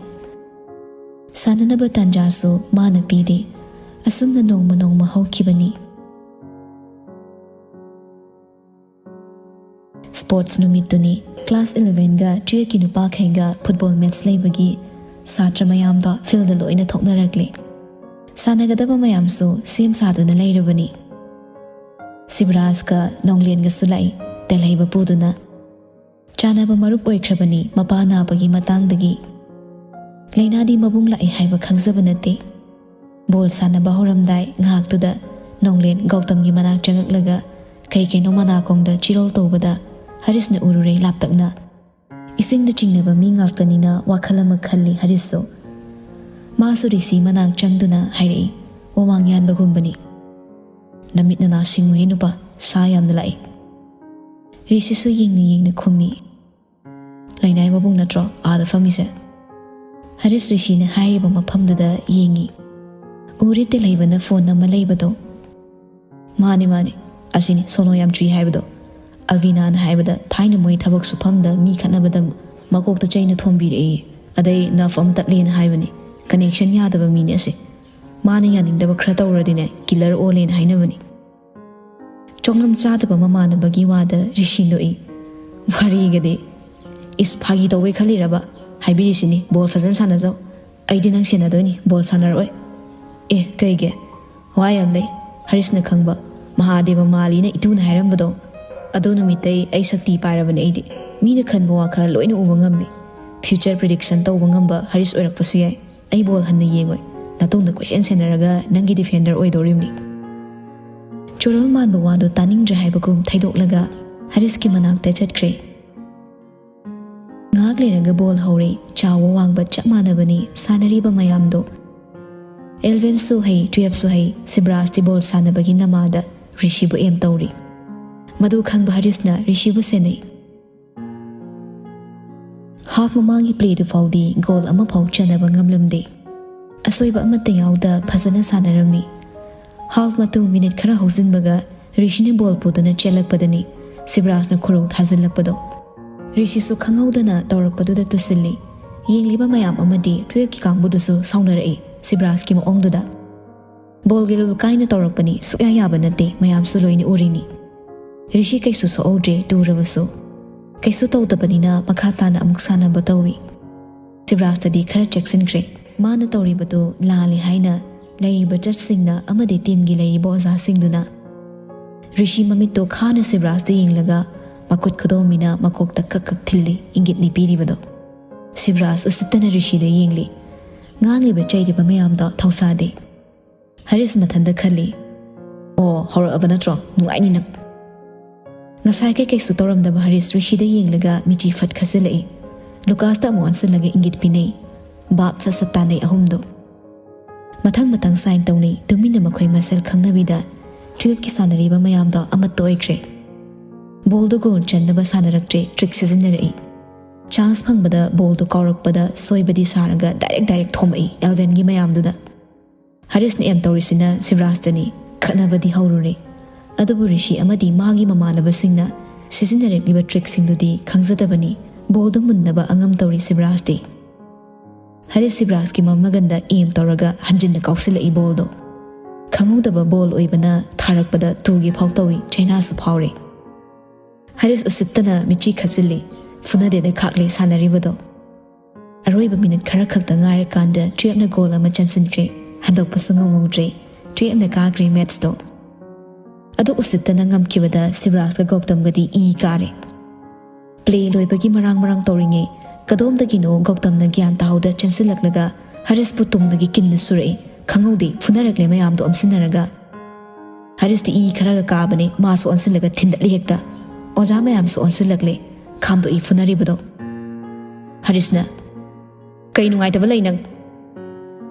ꯁꯥꯟꯅꯅꯕ ꯇꯥꯟꯖꯥꯁꯨ ꯃꯥꯅ ꯄꯤꯗꯦ꯫ ꯑꯁꯨꯝꯅ ꯅꯣꯡꯃ ꯅꯣꯡꯃ ꯍꯧꯈꯤꯕꯅꯤ꯫ ꯁ꯭ꯄꯣꯔꯠꯁ ꯅꯨꯃꯤꯠꯇꯨꯅꯤ꯫ ꯀ꯭ꯂꯥꯁ ꯏꯂꯚꯦꯟꯒ ꯇꯨꯌꯦꯜꯐꯀꯤ ꯅꯨꯄꯥꯈꯩꯒ ꯐꯨꯠꯕꯣꯜ ꯃꯦꯠꯆ ꯂꯩꯕꯒꯤ ꯁꯥꯇ꯭ꯔ ꯃꯌꯥꯝꯗꯣ ꯐꯤꯜꯗ ꯂꯣꯏꯅ ꯊꯣꯛꯅꯔꯛꯂꯦ꯫ ꯁꯥꯟꯅꯒꯗꯕ ꯃꯌꯥꯝꯁꯨ ꯁꯦꯝ ꯁꯥꯗꯨꯅ ꯂꯩꯔꯕꯅꯤ꯫ ꯁꯤꯕꯔꯥꯖꯀ ꯅꯣꯡꯂꯦꯟꯒꯁꯨ ꯂꯥꯛꯏ, ꯇꯦꯜꯍꯩꯕ ꯄꯨꯗꯨꯅ꯫ ꯆꯥꯟꯅꯕ ꯃꯔꯨꯞ ꯑꯣꯏꯈ꯭ꯔꯕꯅꯤ ꯃꯄꯥ ꯅꯥꯕꯒꯤ ꯃꯇꯥꯡꯗꯒꯤ꯫ ꯂꯥꯏꯅꯥꯗꯤ ꯃꯕꯨꯡ ꯂꯥꯛꯏ ꯍꯥꯏꯕ ꯈꯪꯖꯕ ꯅꯠꯇꯦ꯫ ꯕꯣꯜ ꯁꯥꯟꯅꯕ ꯍꯧꯔꯝꯗꯥꯏ ꯉꯥꯏꯍꯥꯛꯇꯨꯗ ꯅꯣꯡꯂꯦꯟ ꯒꯧꯇꯝꯒꯤ ꯃꯅꯥꯛ ꯆꯪꯉꯛꯂꯒ ꯀꯩ ꯀꯩꯅꯣ ꯃꯅꯥꯀꯣꯡꯗ ꯆꯤꯔꯣꯜ ꯇꯧꯕꯗ ꯍꯔꯤꯁꯅ ꯎꯔꯨꯔꯦ ꯂꯥꯞꯇꯛꯅ꯫ ꯏꯁꯤꯡꯗ ꯆꯤꯡꯅꯕ ꯃꯤ ꯉꯥꯛꯇꯅꯤꯅ ꯋꯥꯈꯜ ꯑꯃ ꯈꯜꯂꯤ ꯍꯔꯤꯁꯁꯨ꯫ ꯃꯥꯁꯨ ꯔꯤꯁꯤ ꯃꯅꯥꯛ ꯆꯪꯗꯨꯅ ꯍꯥꯏꯔꯛꯏ, ꯋꯥꯃꯥꯡ ꯌꯥꯟꯕꯒꯨꯝꯕꯅꯤ꯫ "ꯅꯃꯤꯠ ꯅꯅꯥ ꯁꯤꯡꯉꯨꯍꯦ ꯅꯨꯄꯥ, ꯁꯥ ꯌꯥꯝꯅ ꯂꯥꯛꯏ꯫" ꯔꯤꯁꯤꯁꯨ ꯌꯦꯡꯅ ꯌꯦꯡꯅ ꯈꯨꯝꯃꯤ꯫ "ꯂꯩꯅꯥꯏ ꯃꯕꯨꯡ ꯅꯠꯇ꯭ꯔꯣ ꯑꯥꯗ ꯐꯝꯃꯤꯁꯦ?" ꯍꯔꯤꯁ ꯔꯤꯁꯤꯅ ꯍꯥꯏꯔꯤꯕ ꯃꯐꯝꯗꯨꯗ ꯌꯦꯡꯉꯤ꯫ ꯎꯔꯦ ꯇꯦꯜꯍꯩꯕꯅ ꯐꯣꯟ ꯑꯃ ꯂꯩꯕꯗꯣ꯫ "ꯃꯥꯅꯦ, ꯃꯥꯅꯦ, ꯑꯁꯤꯅꯤ ꯁꯣꯅꯣ ꯌꯥꯝ ꯆꯨꯏ ꯍꯥꯏꯕꯗꯣ꯫ ꯑꯜꯕꯤꯅꯥꯅ ꯍꯥꯏꯕꯗ ꯊꯥꯏꯅ ꯃꯣꯏ ꯊꯕꯛ ꯁꯨꯐꯝꯗ ꯃꯤ ꯈꯠꯅꯕꯗ ꯃꯀꯣꯛꯇ ꯆꯩꯅ ꯊꯣꯝꯕꯤꯔꯛꯏ꯫ ꯑꯗꯩ ꯅꯔꯚ ꯑꯃ ꯇꯠꯂꯦꯅ ꯍꯥꯏꯕꯅꯤ꯫ ꯀꯅꯦꯛꯁꯟ ꯌꯥꯗꯕ ꯃꯤꯅꯦ ꯑꯁꯦ꯫ ꯃꯥꯅ ꯌꯥꯅꯤꯡꯗꯕ ꯈꯔ ꯇꯧꯔꯗꯤꯅꯦ, ꯀꯤꯂꯔ ꯑꯣꯜꯂꯦꯅ ꯍꯥꯏꯅꯕꯅꯤ꯫" ꯆꯣꯡꯂꯝ ꯆꯥꯗꯕ ꯃꯃꯥꯟꯅꯕꯒꯤ ꯋꯥꯗ ꯔꯤꯁꯤ ꯅꯣꯛꯏ꯫ "ꯋꯥꯔꯤꯒꯗꯤ꯫ ꯏꯁ, ꯐꯥꯒꯤ ꯇꯧꯕꯩ ꯈꯜꯂꯤꯔꯕ? ꯍꯥꯏꯕꯤꯔꯤꯁꯤꯅꯤ, ꯕꯣꯜ ꯐꯖꯅ ꯁꯥꯟꯅꯖꯧ꯫ ꯑꯩꯗꯤ ꯅꯪ ꯁꯦꯟꯅꯗꯣꯏꯅꯤ, ꯕꯣꯜ ꯁꯥꯟꯅꯔꯛꯑꯣꯏ꯫" "ꯑꯦ, ꯀꯩꯒꯤ?" "ꯋꯥ ꯌꯥꯝ ꯂꯩ꯫" ꯍꯔꯤꯁꯅ ꯈꯪꯕ꯫ "ꯃꯍꯥꯗꯦꯕ ꯃꯥꯂꯤꯅ ꯏꯇꯨꯅ ꯍꯥꯏꯔꯝꯕꯗꯣ꯫ ꯑꯗꯨ ꯅꯨꯃꯤꯠꯇꯩ ꯑꯩ ꯁꯛꯇꯤ ꯄꯥꯏꯔꯕꯅꯦ ꯑꯩꯗꯤ꯫ ꯃꯤꯅ ꯈꯟꯕ ꯋꯥꯈꯜ ꯂꯣꯏꯅ ꯎꯕ ꯉꯝꯃꯤ꯫ ꯐ꯭ꯌꯨꯆꯔ ꯄ꯭ꯔꯤꯗꯤꯛꯁꯟ ꯇꯧꯕ ꯉꯝꯕ ꯍꯔꯤꯁ ꯑꯣꯏꯔꯛꯄꯁꯨ ꯌꯥꯏ꯫ ꯑꯩ ꯕꯣꯜ ꯍꯟꯅ ꯌꯦꯡꯉꯣꯏ꯫ ꯅꯇꯨꯡꯗ ꯀꯣꯏꯆꯦꯟ ꯁꯦꯟꯅꯔꯒ ꯅꯪꯒꯤ ꯗꯤꯐꯦꯟꯗꯔ ꯑꯣꯏꯗꯧꯔꯤꯕꯅꯤ꯫" ꯆꯣꯔꯣꯜ ꯃꯥꯟꯕ ꯋꯥꯗꯣ ꯇꯥꯅꯤꯡꯗ꯭ꯔꯦ ꯍꯥꯏꯕꯒꯨꯝ ꯊꯩꯗꯣꯛꯂꯒ ꯍꯔꯤꯁꯀꯤ ꯃꯅꯥꯛꯇ ꯆꯠꯈ꯭ꯔꯦ꯫ ꯉꯥꯏꯍꯥꯛ ꯂꯩꯔꯒ ꯕꯣꯜ ꯍꯧꯔꯦ꯫ ꯆꯥꯎꯕ ꯋꯥꯡꯕ ꯆꯞ ꯃꯥꯟꯅꯕꯅꯤ ꯁꯥꯟꯅꯔꯤꯕ ꯃꯌꯥꯝꯗꯣ꯫ ꯑꯦꯂꯚꯦꯟꯁꯨ ꯍꯩ, ꯇꯨꯌꯦꯜꯐꯁꯨ ꯍꯩ, ꯁꯤꯕꯔꯥꯖꯇꯤ ꯕꯣꯜ ꯁꯥꯟꯅꯕꯒꯤ ꯅꯃꯥꯗ ꯔꯤꯁꯤꯕꯨ ꯑꯦꯝ ꯇꯧꯔꯤ꯫ ꯃꯗꯨ ꯈꯪꯕ ꯍꯔꯤꯁꯅ ꯔꯤꯁꯤꯕꯨ ꯁꯦꯟꯅꯩ꯫ ꯍꯥꯐ ꯃꯃꯥꯡꯒꯤ ꯄ꯭ꯂꯦꯗꯨ ꯐꯥꯎꯗꯤ ꯒꯣꯜ ꯑꯃꯐꯥꯎ ꯆꯟꯅꯕ ꯉꯝꯂꯝꯗꯦ꯫ ꯑꯁꯣꯏꯕ ꯑꯃꯠꯇ ꯌꯥꯎꯗ ꯐꯖꯅ ꯁꯥꯟꯅꯔꯝꯃꯤ꯫ ꯍꯥꯐ ꯃꯇꯨꯡ ꯃꯤꯅꯤꯠ ꯈꯔ ꯍꯧꯖꯤꯟꯕꯒ ꯔꯤꯁꯤꯅ ꯕꯣꯜ ꯄꯨꯗꯨꯅ ꯆꯦꯜꯂꯛꯄꯗꯅꯤ ꯁꯤꯕꯔꯥꯖꯅ ꯈꯨꯔꯧ ꯊꯥꯖꯤꯜꯂꯛꯄꯗꯣ꯫ ꯔꯤꯁꯤꯁꯨ ꯈꯪꯍꯧꯗꯅ ꯇꯧꯔꯛꯄꯗꯨꯗ ꯇꯨꯁꯤꯜꯂꯤ꯫ ꯌꯦꯡꯂꯤꯕ ꯃꯌꯥꯝ ꯑꯃꯗꯤ ꯇꯨꯌꯦꯜꯐꯀꯤ ꯀꯥꯡꯕꯨꯗꯨꯁꯨ ꯁꯥꯎꯅꯔꯛꯏ ꯁꯤꯕ꯭ꯔꯥꯖꯀꯤ ꯃꯑꯣꯡꯗꯨꯗ꯫ ꯕꯣꯜꯒꯤ ꯔꯨꯜ ꯀꯥꯏꯅ ꯇꯧꯔꯛꯄꯅꯤ, ꯁꯨꯛꯌꯥ ꯌꯥꯕ ꯅꯠꯇꯦ, ꯃꯌꯥꯝꯁꯨ ꯂꯣꯏꯅ ꯎꯔꯤꯅꯤ꯫ ꯔꯤꯁꯤ ꯀꯩꯁꯨ ꯁꯣꯛꯍꯧꯗ꯭ꯔꯦ ꯇꯨꯔꯕꯁꯨ꯫ ꯀꯩꯁꯨ ꯇꯧꯗꯕꯅꯤꯅ ꯃꯈꯥ ꯇꯥꯅ ꯑꯃꯨꯛ ꯁꯥꯟꯅꯕ ꯇꯧꯏ꯫ ꯁꯤꯕ꯭ꯔꯥꯖꯇꯗꯤ ꯈꯔ ꯆꯦꯛꯁꯤꯟꯈ꯭ꯔꯦ꯫ ꯃꯥꯅ ꯇꯧꯔꯤꯕꯗꯨ ꯂꯥꯜꯂꯦ ꯍꯥꯏꯅ ꯂꯩꯔꯤꯕ ꯖꯠꯁꯤꯡꯅ ꯑꯃꯗꯤ ꯇꯤꯝꯒꯤ ꯂꯩꯔꯤꯕ ꯑꯣꯖꯥꯁꯤꯡꯗꯨꯅ ꯔꯤꯁꯤ ꯃꯃꯤꯠꯇꯣ ꯈꯥꯅ ꯁꯤꯕ꯭ꯔꯥꯖꯇ ꯌꯦꯡꯂꯒ ꯃꯈꯨꯠ ꯈꯨꯗꯣꯝꯕꯤꯅ ꯃꯀꯣꯛꯇ ꯀꯛ ꯀꯛ ꯊꯤꯜꯂꯤ, ꯏꯪꯒꯤꯠꯅꯤ ꯄꯤꯔꯤꯕꯗꯣ꯫ ꯁꯤꯕ꯭ꯔꯥꯖ ꯎꯁꯤꯠꯇꯅ ꯔꯤꯁꯤꯗ ꯌꯦꯡꯂꯤ꯫ ꯉꯥꯡꯂꯤꯕ ꯆꯩꯔꯤꯕ ꯃꯌꯥꯝꯗꯣ ꯊꯧꯁꯥꯗꯦ꯫ ꯍꯔꯤꯁ ꯃꯊꯟꯇ ꯈꯜꯂꯤ, "ꯑꯣ, ꯍꯧꯔꯛꯑꯕ ꯅꯠꯇ꯭ꯔꯣ? ꯅꯨꯡꯉꯥꯏꯅꯤ ꯅꯪ!" ꯉꯁꯥꯏ ꯀꯩꯀꯩꯁꯨ ꯇꯧꯔꯝꯗꯕ ꯍꯔꯤꯁ ꯔꯤꯁꯤꯗ ꯌꯦꯡꯂꯒ ꯃꯤꯆꯤ ꯐꯠ ꯈꯠꯆꯤꯜꯂꯛꯏ꯫ ꯂꯨꯀꯥꯁꯇ ꯑꯃꯨꯛ ꯑꯣꯟꯁꯤꯜꯂꯒ ꯏꯪꯒꯤꯠ ꯄꯤꯅꯩ꯫ ꯚꯥꯞ ꯁꯠ ꯁꯠ ꯇꯥꯅꯩ ꯑꯍꯨꯝꯗꯣ꯫ ꯃꯊꯪ ꯃꯊꯪ ꯁꯥꯏꯟ ꯇꯧꯅꯩ꯫ ꯇꯨꯃꯤꯟꯅ ꯃꯈꯣꯏ ꯃꯁꯦꯜ ꯈꯪꯅꯕꯤꯗ ꯇꯨꯌꯦꯜꯐꯀꯤ ꯁꯥꯟꯅꯔꯤꯕ ꯃꯌꯥꯝꯗꯣ ꯑꯃꯠꯇ ꯑꯣꯏꯈ꯭ꯔꯦ꯫ ꯕꯣꯜꯗꯣ ꯒꯣꯜ ꯆꯟꯅꯕ ꯁꯥꯟꯅꯔꯛꯇ꯭ꯔꯦ, ꯇ꯭ꯔꯤꯛ ꯁꯤꯖꯤꯟꯅꯔꯛꯏ꯫ ꯆꯥꯟꯁ ꯐꯪꯕꯗ ꯕꯣꯜꯗꯣ ꯀꯥꯎꯔꯛꯄꯗ ꯁꯣꯏꯕꯗꯤ ꯁꯥꯔꯒ ꯗꯥꯏꯔꯦꯛ ꯗꯥꯏꯔꯦꯛ ꯊꯣꯝꯃꯛꯏ ꯑꯦꯜꯚꯦꯟꯒꯤ ꯃꯌꯥꯝꯗꯨꯗ꯫ ꯍꯔꯤꯁꯅ ꯑꯦꯝ ꯇꯧꯔꯤꯁꯤꯅ ꯁꯤꯕ꯭ꯔꯥꯖꯇꯅꯤ꯫ ꯈꯠꯅꯕꯗꯤ ꯍꯧꯔꯨꯔꯦ꯫ ꯑꯗꯨꯕꯨ ꯔꯤꯁꯤ ꯑꯃꯗꯤ ꯃꯥꯒꯤ ꯃꯃꯥꯟꯅꯕꯁꯤꯡꯅ ꯁꯤꯖꯤꯟꯅꯔꯛꯂꯤꯕ ꯇ꯭ꯔꯤꯛꯁꯤꯡꯗꯨꯗꯤ ꯈꯪꯖꯗꯕꯅꯤ꯫ ꯕꯣꯜꯗꯨ ꯃꯨꯟꯅꯕ ꯑꯉꯝ ꯇꯧꯔꯤ ꯁꯤꯕ꯭ꯔꯥꯖꯇꯤ꯫ ꯍꯔꯤꯁ ꯁꯤꯕ꯭ꯔꯥꯖꯀꯤ ꯃꯃꯒꯟꯗ ꯑꯦꯝ ꯇꯧꯔꯒ ꯍꯟꯖꯤꯟꯅ ꯀꯥꯎꯁꯤꯜꯂꯛꯏ ꯕꯣꯜꯗꯣ꯫ ꯈꯪꯍꯧꯗꯕ ꯕꯣꯜ ꯑꯣꯏꯕꯅ ꯊꯥꯔꯛꯄꯗ ꯇꯨꯒꯦ ꯐꯥꯎ ꯇꯧꯏ, ꯆꯩꯅꯥꯁꯨ ꯐꯥꯎꯔꯦ꯫ ꯍꯔꯤꯁ ꯎꯁꯤꯠꯇꯅ ꯃꯤꯠꯆꯤ ꯈꯠꯆꯤꯜꯂꯤ꯫ ꯐꯨꯅꯗꯦꯅ ꯈꯥꯛꯂꯤ ꯁꯥꯟꯅꯔꯤꯕꯗꯣ꯫ ꯑꯔꯣꯏꯕ ꯃꯤꯅꯤꯠ ꯈꯔ ꯈꯛꯇ ꯉꯥꯏꯔꯀꯥꯟꯗ ꯇꯨꯌꯦꯜꯐꯅ ꯒꯣꯜ ꯑꯃ ꯆꯟꯁꯤꯟꯈ꯭ꯔꯦ꯫ ꯍꯟꯗꯣꯛꯄꯁꯨ ꯉꯝꯍꯧꯗ꯭ꯔꯦ꯫ ꯇꯨꯌꯦꯜꯐꯅ ꯀꯥꯈ꯭ꯔꯦ ꯃꯦꯠꯆꯇꯣ꯫ ꯑꯗꯨ ꯎꯁꯤꯠꯇꯅ ꯉꯝꯈꯤꯕꯗ ꯁꯤꯕ꯭ꯔꯥꯖꯀ ꯒꯧꯇꯝꯒꯗꯤ ꯏ ꯀꯥꯔꯦ꯫ ꯄ꯭ꯂꯦ ꯂꯣꯏꯕꯒꯤ ꯃꯔꯥꯡ ꯃꯔꯥꯡ ꯇꯧꯔꯤꯉꯩ ꯀꯗꯣꯝꯗꯒꯤꯅꯣ ꯒꯧꯇꯝꯅ ꯒ꯭ꯌꯥꯟ ꯇꯥꯍꯧꯗ ꯆꯦꯟꯁꯤꯜꯂꯛꯂꯒ ꯍꯔꯤꯁꯄꯨ ꯇꯨꯡꯗꯒꯤ ꯀꯤꯟꯅ ꯁꯨꯔꯛꯏ꯫ ꯈꯪꯍꯧꯗꯦ, ꯐꯨꯅꯔꯛꯂꯦ ꯃꯌꯥꯝꯗꯣ ꯑꯣꯝꯁꯤꯟꯅꯔꯒ꯫ ꯍꯔꯤꯁꯇꯤ ꯏ ꯈꯔꯒ ꯀꯥꯕꯅꯦ, ꯃꯥꯁꯨ ꯑꯣꯟꯁꯤꯜꯂꯒ ꯊꯤꯟꯗꯠꯂꯤ ꯍꯦꯛꯇ꯫ ꯑꯣꯖꯥ ꯃꯌꯥꯝꯁꯨ ꯑꯣꯟꯁꯤꯜꯂꯛꯂꯦ, ꯈꯥꯝꯗꯣꯛꯏ ꯐꯨꯅꯔꯤꯕꯗꯣ꯫ ꯍꯔꯤꯁꯅ, "ꯀꯩ ꯅꯨꯡꯉꯥꯏꯇꯕ ꯂꯩ ꯅꯪ?"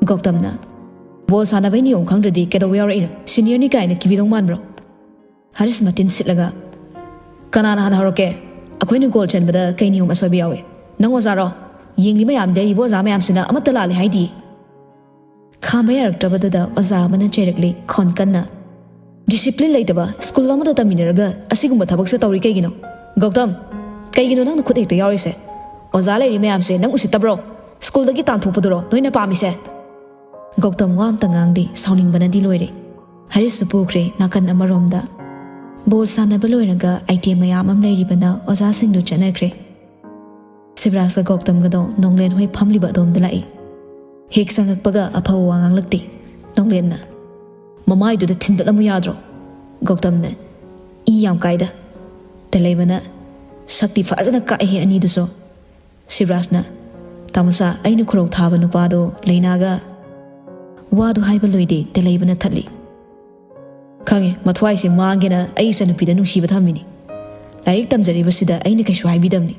ꯒꯧꯇꯝꯅ, "ꯕꯣꯜ ꯁꯥꯟꯅꯕꯩ ꯅꯤꯌꯣꯝ ꯈꯪꯗ꯭ꯔꯗꯤ ꯀꯩꯗꯧꯕ ꯌꯥꯎꯔꯛꯏꯅꯣ? ꯁꯤꯅꯤꯌꯔꯅꯤ ꯀꯥꯏꯅ ꯀꯤꯕꯤꯗꯧ ꯃꯥꯟꯕ꯭ꯔꯣ?" ꯍꯔꯤꯁ ꯃꯇꯤꯟ ꯁꯤꯠꯂꯒ, "ꯀꯅꯥꯅ ꯍꯥꯟꯅ ꯍꯧꯔꯛꯀꯦ? ꯑꯩꯈꯣꯏꯅ ꯒꯣꯜ ꯆꯟꯕꯗ ꯀꯩ ꯅꯤꯌꯣꯝ ꯑꯁꯣꯏꯕ ꯌꯥꯎꯏ? ꯅꯪ ꯑꯣꯖꯥꯔꯣ? ꯌꯦꯡꯂꯤ ꯃꯌꯥꯝ, ꯂꯩꯔꯤꯕ ꯑꯣꯖꯥ ꯃꯌꯥꯝꯁꯤꯅ ꯑꯃꯠꯇ ꯂꯥꯜꯂꯦ ꯍꯥꯏꯗꯤ?" ꯈꯥꯝꯕ ꯌꯥꯔꯛꯇ꯭ꯔꯕꯗꯨꯗ ꯑꯣꯖꯥ ꯑꯃꯅ ꯆꯩꯔꯛꯂꯤ ꯈꯣꯟ ꯀꯟꯅ, "ꯗꯤꯁꯤꯄ꯭ꯂꯤꯟ ꯂꯩꯇꯕ, ꯁ꯭ꯀꯨꯜ ꯑꯃꯗ ꯇꯝꯃꯤꯟꯅꯔꯒ ꯑꯁꯤꯒꯨꯝꯕ ꯊꯕꯛꯁꯦ ꯇꯧꯔꯤ ꯀꯩꯒꯤꯅꯣ? ꯒꯧꯇꯝ, "ꯀꯩꯒꯤꯅꯣ ꯅꯪꯅ ꯈꯨꯠ ꯍꯦꯛꯇ ꯌꯥꯎꯔꯤꯁꯦ? ꯑꯣꯖꯥ ꯂꯩꯔꯤ ꯃꯌꯥꯝꯁꯦ ꯅꯪ ꯎꯁꯤꯠꯇꯕ꯭ꯔꯣ? ꯁ꯭ꯀꯨꯜꯗꯒꯤ ꯇꯥꯟꯊꯣꯛꯄꯗꯨꯔꯣ ꯅꯣꯏꯅ ꯄꯥꯝꯃꯤꯁꯦ?" ꯒꯧꯇꯝ ꯋꯥ ꯑꯝꯇ ꯉꯥꯡꯗꯦ, ꯁꯥꯎꯅꯤꯡꯕꯅꯗꯤ ꯂꯣꯏꯔꯦ꯫ ꯍꯔꯤꯁꯁꯨ ꯄꯨꯈ꯭ꯔꯦ ꯅꯥꯀꯟ ꯑꯃꯔꯣꯝꯗ꯫ ꯕꯣꯜ ꯁꯥꯟꯅꯕ ꯂꯣꯏꯔꯒ ꯑꯥꯏꯇꯦꯝ ꯃꯌꯥꯝ ꯑꯃ ꯂꯩꯔꯤꯕꯅ ꯑꯣꯖꯥꯁꯤꯡꯗꯨ ꯆꯠꯅꯈ꯭ꯔꯦ꯫ ꯁꯤꯕꯔꯥꯖꯀ ꯒꯧꯇꯝꯒꯗꯣ ꯅꯣꯡꯂꯦꯟ ꯍꯣꯏ ꯐꯝꯂꯤꯕ ꯑꯗꯣꯝꯗ ꯂꯥꯛꯏ꯫ ꯍꯦꯛ ꯆꯪꯉꯛꯄꯒ ꯑꯐꯕ ꯋꯥ ꯉꯥꯡꯂꯛꯇꯦ꯫ ꯅꯣꯡꯂꯦꯟꯅ, "ꯃꯃꯥꯏꯗꯨꯗ ꯊꯤꯟꯗꯠꯂꯝꯃꯨ ꯌꯥꯗ꯭ꯔꯣ?" ꯒꯧꯇꯝꯅ, "ꯏ ꯌꯥꯝ ꯀꯥꯏꯗ"꯫ ꯇꯦꯂꯩꯕꯅ, "ꯁꯛꯇꯤ ꯐꯖꯅ ꯀꯥꯛꯑꯦꯍꯦ ꯑꯅꯤꯗꯨꯁꯨ"꯫ ꯁꯤꯕꯔꯥꯖꯅ, "ꯇꯥꯃꯣꯆꯥ, ꯑꯩꯅ ꯈꯨꯔꯧ ꯊꯥꯕ ꯅꯨꯄꯥꯗꯣ ꯂꯩꯅꯥꯒ"꯫ ꯋꯥꯗꯨ ꯍꯥꯏꯕ ꯂꯣꯏꯗꯦ, ꯇꯦꯂꯩꯕꯅ ꯊꯠꯂꯤ꯫ "ꯈꯪꯉꯦ, ꯃꯊ꯭ꯋꯥꯏꯁꯦ ꯃꯥꯡꯒꯦꯅ ꯑꯩ ꯏꯆꯟꯅꯨꯄꯤꯗ ꯅꯨꯡꯁꯤꯕ ꯊꯝꯃꯤꯅꯤ꯫ ꯂꯥꯏꯔꯤꯛ ꯇꯝꯖꯔꯤꯕꯁꯤꯗ ꯑꯩꯅ ꯀꯩꯁꯨ ꯍꯥꯏꯕꯤꯗꯕꯅꯤ꯫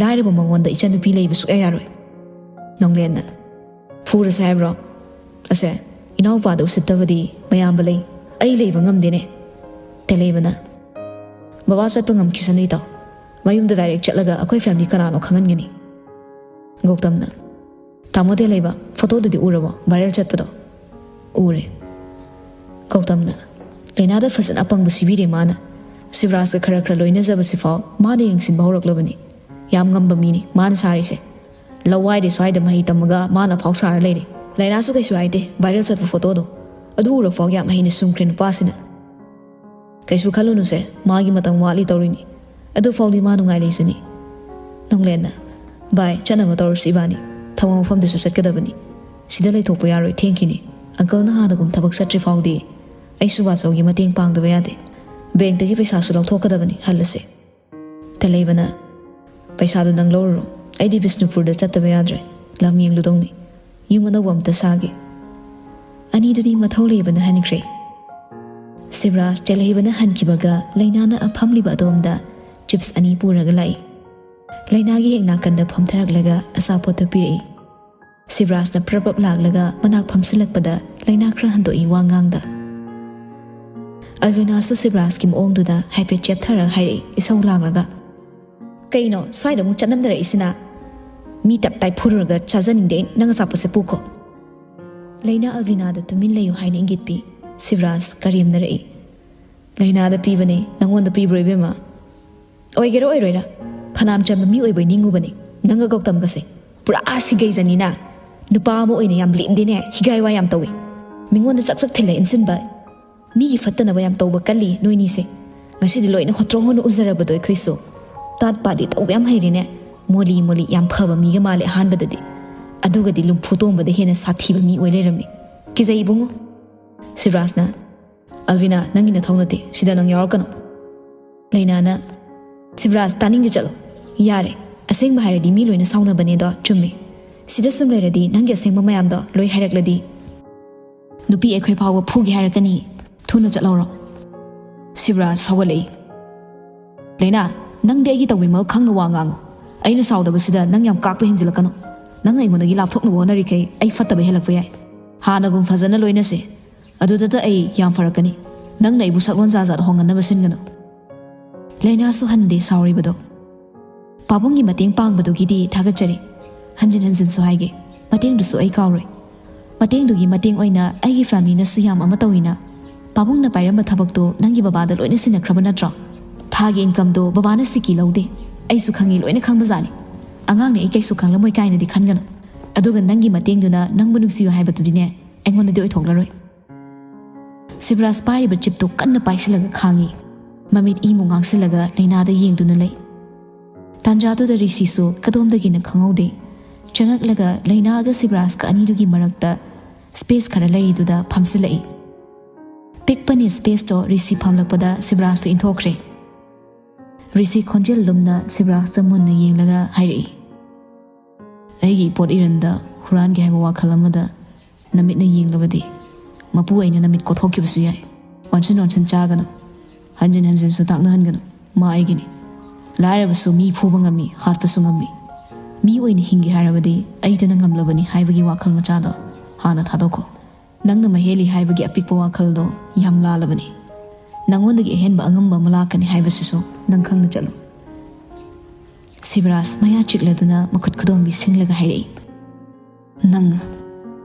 ꯂꯥꯏꯔꯕ ꯃꯉꯣꯟꯗ ꯏꯆꯟꯅꯨꯄꯤ ꯂꯩꯕ ꯁꯨꯛꯌꯥ ꯌꯥꯔꯣꯏ"꯫ ꯅꯣꯡꯂꯦꯟꯅ, "ꯐꯨꯔꯁꯦ ꯍꯥꯏꯕ꯭ꯔꯣ? ꯑꯁꯦ, ꯏꯅꯥꯎꯄꯥꯗ ꯎꯁꯤꯠꯇꯕꯗꯤ ꯃꯌꯥꯝꯕ ꯂꯩ, ꯑꯩ ꯂꯩꯕ ꯉꯝꯗꯦꯅꯦ"꯫ ꯇꯦꯂꯩꯕꯅ, "ꯕꯕꯥ ꯆꯠꯄ ꯉꯝꯈꯤꯁꯅꯨ ꯏꯇꯥꯎ, ꯃꯌꯨꯝꯗ ꯗꯥꯏꯔꯦꯛ ꯆꯠꯂꯒ ꯑꯩꯈꯣꯏ ꯐꯦꯃꯤꯂꯤ ꯀꯅꯥꯅꯣ ꯈꯪꯍꯟꯒꯅꯤ"꯫ ꯒꯧꯇꯝꯅ, "ꯇꯥꯃꯣ ꯇꯦꯂꯩꯕ, ꯐꯣꯇꯣꯗꯨꯗꯤ ꯎꯔꯕꯣ, ꯚꯥꯏꯔꯦꯜ ꯆꯠꯄꯗꯣ?" "ꯎꯔꯦ"꯫ ꯒꯧꯇꯝꯅ, "ꯂꯩꯅꯥꯗ ꯐꯖꯅ ꯑꯄꯪꯕ ꯁꯤꯕꯤꯔꯦ ꯃꯥꯅ꯫ ꯁꯤꯕꯔꯥꯖꯀ ꯈꯔ ꯈꯔ ꯂꯣꯏꯅꯖꯕꯁꯤꯐꯥꯎ ꯃꯥꯅ ꯌꯦꯡꯁꯤꯟꯕ ꯍꯧꯔꯛꯂꯕꯅꯤ꯫ ꯌꯥꯝ ꯉꯝꯕ ꯃꯤꯅꯤ ꯃꯥꯅ ꯁꯥꯔꯤꯁꯦ꯫ ꯂꯋꯥꯏꯗꯤ ꯁ꯭ꯋꯥꯏꯗ ꯃꯍꯩ ꯇꯝꯃꯒ ꯃꯥꯅ ꯐꯥꯎ ꯁꯥꯔ ꯂꯩꯔꯦ꯫ ꯂꯩꯅꯥꯁꯨ ꯀꯩꯁꯨ ꯍꯥꯏꯗꯦ, ꯚꯥꯏꯔꯦꯜ ꯆꯠꯄ ꯐꯣꯇꯣꯗꯣ꯫ ꯑꯗꯨ ꯎꯔꯐꯥꯎ ꯌꯥꯝ ꯍꯩꯅ ꯁꯨꯝꯈ꯭ꯔꯦ ꯅꯨꯄꯥꯁꯤꯅ꯫ ꯀꯩꯁꯨ ꯈꯜꯂꯨꯅꯨꯁꯦ, ꯃꯥꯒꯤ ꯃꯇꯝ ꯋꯥꯠꯂꯤ ꯇꯧꯔꯤꯅꯤ꯫ ꯑꯗꯨꯐꯥꯎꯗꯤ ꯃꯥ ꯅꯨꯡꯉꯥꯏ ꯂꯩꯁꯅꯤ"꯫ ꯅꯣꯡꯂꯦꯟꯅ, "ꯚꯥꯏ, ꯆꯠꯅꯕ ꯇꯧꯔꯁꯤ ꯏꯕꯥꯅꯤ꯫ ꯊꯕꯛ ꯃꯐꯝꯗꯁꯨ ꯆꯠꯀꯗꯕꯅꯤ꯫ ꯁꯤꯗ ꯂꯩꯊꯣꯛꯄ ꯌꯥꯔꯣꯏ, ꯊꯦꯡꯈꯤꯅꯤ꯫ ꯑꯪꯀꯜꯅ ꯍꯥꯟꯅꯒꯨꯝ ꯊꯕꯛ ꯆꯠꯇ꯭ꯔꯤ ꯐꯥꯎꯗꯤ ꯑꯩꯁꯨ ꯕꯥꯆꯧꯒꯤ ꯃꯇꯦꯡ ꯄꯥꯡꯗꯕ ꯌꯥꯗꯦ꯫ ꯕꯦꯡꯛꯇꯒꯤ ꯄꯩꯁꯥꯁꯨ ꯂꯧꯊꯣꯛꯀꯗꯕꯅꯤ, ꯍꯜꯂꯁꯦ"꯫ ꯇꯦꯂꯩꯕꯅ, "ꯄꯩꯁꯥꯗꯨ ꯅꯪ ꯂꯧꯔꯨꯔꯣ꯫ ꯑꯩꯗꯤ ꯕꯤꯁꯅꯨꯄꯨꯔꯗ ꯆꯠꯇꯕ ꯌꯥꯗ꯭ꯔꯦ꯫ ꯂꯝ ꯌꯦꯡꯂꯨꯗꯧꯅꯤ꯫ ꯌꯨꯝ ꯑꯅꯧꯕ ꯑꯝꯇ ꯁꯥꯒꯦ"꯫ ꯑꯅꯤꯗꯨꯗꯤ ꯃꯊꯧ ꯂꯩꯕꯅ ꯍꯟꯈ꯭ꯔꯦ꯫ ꯁꯤꯕꯔꯥꯖ ꯇꯦꯂꯩꯕꯅ ꯍꯟꯈꯤꯕꯒ ꯂꯩꯅꯥꯅ ꯐꯝꯂꯤꯕ ꯑꯗꯣꯝꯗ ꯆꯤꯞꯁ ꯑꯅꯤ ꯄꯨꯔꯒ ꯂꯥꯛꯏ꯫ ꯂꯩꯅꯥꯒꯤ ꯍꯦꯛ ꯅꯥꯀꯟꯗ ꯐꯝꯊꯔꯛꯂꯒ ꯑꯆꯥꯄꯣꯠꯇꯨ ꯄꯤꯔꯛꯏ꯫ ꯁꯤꯕꯔꯥꯖꯅ ꯄ꯭ꯔꯞ ꯄ꯭ꯔꯞ ꯂꯥꯛꯂꯒ ꯃꯅꯥꯛ ꯐꯝꯁꯤꯜꯂꯛꯄꯗ ꯂꯩꯅꯥ ꯈꯔ ꯍꯟꯗꯣꯛꯏ ꯋꯥ ꯉꯥꯡꯗ꯫ ꯑꯜꯕꯤꯅꯥꯁꯨ ꯁꯤꯕꯔꯥꯖꯀꯤ ꯃꯑꯣꯡꯗꯨꯗ ꯍꯥꯏꯐꯦꯠ ꯆꯦꯞꯊꯔꯒ ꯍꯥꯏꯔꯛꯏ, ꯏꯁꯧ ꯂꯥꯡꯂꯒ, "ꯀꯩꯅꯣ ꯁ꯭ꯋꯥꯏꯗ ꯑꯃꯨꯛ ꯆꯠꯅꯝꯅꯔꯛꯏꯁꯤꯅ? ꯃꯤ ꯇꯞ ꯇꯥꯏ ꯐꯨꯔꯨꯔꯒ ꯆꯥꯖꯅꯤꯡꯗꯦ, ꯅꯪ ꯑꯆꯥꯄꯣꯠꯁꯦ ꯄꯨꯈꯣ"꯫ ꯂꯩꯅꯥ ꯑꯜꯕꯤꯅꯥꯗ ꯇꯨꯃꯤꯟ ꯂꯩꯌꯨ ꯍꯥꯏꯅ ꯏꯪꯒꯤꯠ ꯄꯤ꯫ ꯁꯤꯕꯔꯥꯖ ꯀꯔꯦꯝꯅꯔꯛꯏ, "ꯂꯩꯅꯥꯗ ꯄꯤꯕꯅꯦ, ꯅꯪꯉꯣꯟꯗ ꯄꯤꯕ꯭ꯔꯣ ꯏꯕꯦꯝꯃ? ꯑꯣꯏꯒꯦꯔꯥ ꯑꯣꯏꯔꯣꯏꯔꯥ, ꯐꯅꯥꯝ ꯆꯝꯕ ꯃꯤ ꯑꯣꯏꯕꯩ ꯅꯤꯡꯉꯨꯕꯅꯤ꯫ ꯅꯪꯒ ꯒꯧꯇꯝꯒꯁꯦ ꯄꯨꯔꯥ ꯁꯤꯒꯩꯖꯅꯤꯅ꯫ ꯅꯨꯄꯥ ꯑꯃ ꯑꯣꯏꯅ ꯌꯥꯝ ꯂꯦꯝꯗꯦꯅꯦ, ꯍꯤꯒꯥꯏ ꯋꯥ ꯌꯥꯝ ꯇꯧꯏ꯫ ꯃꯤꯉꯣꯟꯗ ꯆꯥꯛ ꯆꯥꯛ ꯊꯤꯜꯂ ꯏꯟꯁꯤꯟꯕ, ꯃꯤꯒꯤ ꯐꯠꯇꯅꯕ ꯌꯥꯝ ꯇꯧꯕ ꯀꯜꯂꯤ ꯅꯣꯏꯅꯤꯁꯦ꯫ ꯉꯁꯤꯗꯤ ꯂꯣꯏꯅ ꯍꯣꯇ꯭ꯔꯣꯡ ꯍꯣꯟꯅ ꯎꯖꯔꯕꯗꯣ ꯑꯩꯈꯣꯏꯁꯨ꯫ ꯇꯥꯠ ꯄꯥꯗꯤ ꯇꯧꯕ ꯌꯥꯝ ꯍꯩꯔꯦꯅꯦ꯫ ꯃꯣꯂꯤ ꯃꯣꯂꯤ ꯌꯥꯝ ꯐꯕ ꯃꯤꯒ ꯃꯥꯜꯂꯦ ꯑꯍꯥꯟꯕꯗꯗꯤ꯫ ꯑꯗꯨꯒꯗꯤ ꯂꯨꯝꯐꯨ ꯇꯣꯡꯕꯗ ꯍꯦꯟꯅ ꯁꯥꯊꯤꯕ ꯃꯤ ꯑꯣꯏ ꯂꯩꯔꯝꯃꯤ꯫ ꯀꯤꯖꯩ ꯏꯕꯨꯡꯉꯣ꯫ ꯁꯤꯕꯔꯥꯖꯅ, "ꯑꯜꯕꯤꯅꯥ, ꯅꯪꯒꯤ ꯅꯊꯧ ꯅꯠꯇꯦ, ꯁꯤꯗ ꯅꯪ ꯌꯥꯎꯔꯛꯀꯅꯨ"꯫ ꯂꯩꯅꯥꯅ, "ꯁꯤꯕꯔꯥꯖ, ꯇꯥꯅꯤꯡꯗꯦ, ꯆꯠꯂꯣ꯫ ꯌꯥꯔꯦ, ꯑꯁꯦꯡꯕ ꯍꯥꯏꯔꯗꯤ ꯃꯤ ꯂꯣꯏꯅ ꯁꯥꯎꯅꯕꯅꯦꯗꯣ, ꯆꯨꯝꯃꯦ꯫ ꯁꯤꯗ ꯁꯨꯝ ꯂꯩꯔꯗꯤ ꯅꯪꯒꯤ ꯑꯁꯦꯡꯕ ꯃꯌꯥꯝꯗꯣ ꯂꯣꯏ ꯍꯥꯏꯔꯛꯂꯗꯤ ꯅꯨꯄꯤ ꯑꯩꯈꯣꯏ ꯐꯥꯎꯕ ꯐꯨꯒꯦ ꯍꯥꯏꯔꯛꯀꯅꯤ꯫ ꯊꯨꯅ ꯆꯠꯍꯧꯔꯣ"꯫ ꯁꯤꯕꯔꯥꯖ ꯁꯥꯎꯒꯠꯂꯛꯏ꯫ "ꯂꯩꯅꯥ, ꯅꯪꯗꯤ ꯑꯩꯒꯤ ꯇꯧꯕꯤꯃꯜ ꯈꯪꯅ ꯋꯥ ꯉꯥꯡꯉꯨ꯫ ꯑꯩꯅ ꯁꯥꯎꯗꯕꯁꯤꯗ ꯅꯪ ꯌꯥꯝ ꯀꯥꯛꯄ ꯍꯦꯟꯖꯤꯜꯂꯛꯀꯅꯨ꯫ ꯅꯪꯅ ꯑꯩꯉꯣꯟꯗꯒꯤ ꯂꯥꯞꯊꯣꯛꯅꯕ ꯍꯣꯠꯅꯔꯤꯈꯩ ꯑꯩ ꯐꯠꯇꯕ ꯍꯦꯜꯂꯛꯄ ꯌꯥꯏ꯫ ꯍꯥꯟꯅꯒꯨꯝ ꯐꯖꯅ ꯂꯣꯏꯅꯁꯦ꯫ ꯑꯗꯨꯗꯇ ꯑꯩ ꯌꯥꯝ ꯐꯔꯛꯀꯅꯤ꯫ ꯅꯪꯅ ꯑꯩꯕꯨ ꯁꯛꯂꯣꯟ ꯖꯥꯠ ꯖꯥꯠ ꯍꯣꯡꯍꯟꯅꯕ ꯁꯤꯟꯒꯅꯨ"꯫ ꯂꯩꯅꯥꯁꯨ ꯍꯟꯗꯦ ꯁꯥꯎꯔꯤꯕꯗꯣ꯫ "ꯄꯥꯕꯨꯡꯒꯤ ꯃꯇꯦꯡ ꯄꯥꯡꯕꯗꯨꯒꯤꯗꯤ ꯊꯥꯒꯠꯆꯔꯤ꯫ ꯍꯟꯖꯤꯟ ꯍꯟꯖꯤꯟꯁꯨ ꯍꯥꯏꯒꯦ, ꯃꯇꯦꯡꯗꯨꯁꯨ ꯑꯩ ꯀꯥꯎꯔꯣꯏ꯫ ꯃꯇꯦꯡꯗꯨꯒꯤ ꯃꯇꯦꯡ ꯑꯣꯏꯅ ꯑꯩꯒꯤ ꯐꯦꯃꯤꯂꯤꯅꯁꯨ ꯌꯥꯝ ꯑꯃ ꯇꯧꯏꯅ꯫ ꯄꯥꯕꯨꯡꯅ ꯄꯥꯏꯔꯝꯕ ꯊꯕꯛꯇꯣ ꯅꯪꯒꯤ ꯕꯕꯥꯗ ꯂꯣꯏꯅ ꯁꯤꯟꯅꯈ꯭ꯔꯕ ꯅꯠꯇ꯭ꯔꯣ? ꯊꯥꯒꯤ ꯏꯟꯀꯝꯗꯣ ꯕꯕꯥꯅ ꯁꯤꯀꯤ ꯂꯧꯗꯦ꯫ ꯑꯩꯁꯨ ꯈꯪꯉꯤ, ꯂꯣꯏꯅ ꯈꯪꯕꯖꯥꯠꯅꯤ꯫ ꯑꯉꯥꯡꯅ ꯑꯩ ꯀꯩꯁꯨ ꯈꯪꯂꯝꯃꯣꯏ ꯀꯥꯏꯅꯗꯤ ꯈꯟꯒꯅꯨ꯫ ꯑꯗꯨꯒ ꯅꯪꯒꯤ ꯃꯇꯦꯡꯗꯨꯅ ꯅꯪꯕꯨ ꯅꯨꯡꯁꯤꯌꯨ ꯍꯥꯏꯕꯗꯨꯗꯤꯅꯦ, ꯑꯩꯉꯣꯟꯗꯗꯤ ꯑꯣꯏꯊꯣꯛꯂꯔꯣꯏ"꯫ ꯁꯤꯕꯔꯥꯖ ꯄꯥꯏꯔꯤꯕ ꯆꯤꯞꯇꯨ ꯀꯟꯅ ꯄꯥꯏꯁꯤꯜꯂꯒ ꯈꯥꯡꯉꯤ꯫ ꯃꯃꯤꯠ ꯏꯃꯨ ꯉꯥꯡꯁꯤꯜꯂꯒ ꯂꯩꯅꯥꯗ ꯌꯦꯡꯗꯨꯅ ꯂꯩ꯫ ꯇꯥꯟꯖꯥꯗꯨꯗ ꯔꯤꯁꯤꯁꯨ ꯀꯗꯣꯝꯗꯒꯤꯅ ꯈꯪꯍꯧꯗꯦ꯫ ꯆꯪꯉꯛꯂꯒ ꯂꯩꯅꯥꯒ ꯁꯤꯕꯔꯥꯖꯀ ꯑꯅꯤꯗꯨꯒꯤ ꯃꯔꯛꯇ ꯁ꯭ꯄꯦꯁ ꯈꯔ ꯂꯩꯔꯤꯗꯨꯗ ꯐꯝꯁꯤꯜꯂꯛꯏ꯫ ꯄꯤꯛꯄꯅꯤ ꯁ꯭ꯄꯦꯁꯇꯣ ꯔꯤꯁꯤ ꯐꯝꯂꯛꯄꯗ ꯁꯤꯕꯔꯥꯖꯇꯣ ꯏꯟꯊꯣꯛꯈ꯭ꯔꯦ꯫ ꯔꯤꯁꯤ ꯈꯣꯟꯖꯦꯜ ꯂꯨꯝꯅ ꯁꯤꯕꯔꯥꯖꯇ ꯃꯨꯟꯅ ꯌꯦꯡꯂꯒ ꯍꯥꯏꯔꯛꯏ, "ꯑꯩꯒꯤ ꯏꯄꯣꯠ ꯏꯔꯟꯗ ꯍꯨꯔꯥꯟꯒꯦ ꯍꯥꯏꯕ ꯋꯥꯈꯜ ꯑꯃꯗ ꯅꯃꯤꯠꯅ ꯌꯦꯡꯂꯕꯗꯤ ꯃꯄꯨ ꯑꯩꯅ ꯅꯃꯤꯠ ꯀꯣꯊꯣꯛꯈꯤꯕꯁꯨ ꯌꯥꯏ꯫ ꯑꯣꯟꯁꯤꯟ ꯑꯣꯟꯁꯤꯟ ꯆꯥꯒꯅꯨ꯫ ꯍꯟꯖꯤꯟ ꯍꯟꯖꯤꯟꯁꯨ ꯇꯥꯛꯅꯍꯟꯒꯅꯨ꯫ ꯃꯥ ꯑꯩꯒꯤꯅꯤ꯫ ꯂꯥꯏꯔꯕꯁꯨ ꯃꯤ ꯐꯨꯕ ꯉꯝꯃꯤ, ꯍꯥꯠꯄꯁꯨ ꯉꯝꯃꯤ꯫ ꯃꯤ ꯑꯣꯏꯅ ꯍꯤꯡꯒꯦ ꯍꯥꯏꯔꯕꯗꯤ ꯑꯩꯇꯅ ꯉꯝꯂꯕꯅꯤ ꯍꯥꯏꯕꯒꯤ ꯋꯥꯈꯜ ꯃꯆꯥꯗꯣ ꯍꯥꯟꯅ ꯊꯥꯗꯣꯛꯈꯣ꯫ ꯅꯪꯅ ꯃꯍꯦꯜꯂꯤ ꯍꯥꯏꯕꯒꯤ ꯑꯄꯤꯛꯄ ꯋꯥꯈꯜꯗꯣ ꯌꯥꯝ ꯂꯥꯜꯂꯕꯅꯤ꯫ ꯅꯪꯉꯣꯟꯗꯒꯤ ꯑꯍꯦꯟꯕ ꯑꯉꯝꯕ ꯑꯃ ꯂꯥꯛꯀꯅꯤ ꯍꯥꯏꯕꯁꯤꯁꯨ ꯅꯪ ꯈꯪꯅ ꯆꯠꯂꯨ"꯫ ꯁꯤꯕꯔꯥꯖ ꯃꯌꯥ ꯆꯤꯛꯂꯗꯨꯅ ꯃꯈꯨꯠ ꯈꯨꯗꯣꯝꯕꯤ ꯁꯤꯡꯂꯒ ꯍꯥꯏꯔꯛꯏ, "ꯅꯪ"꯫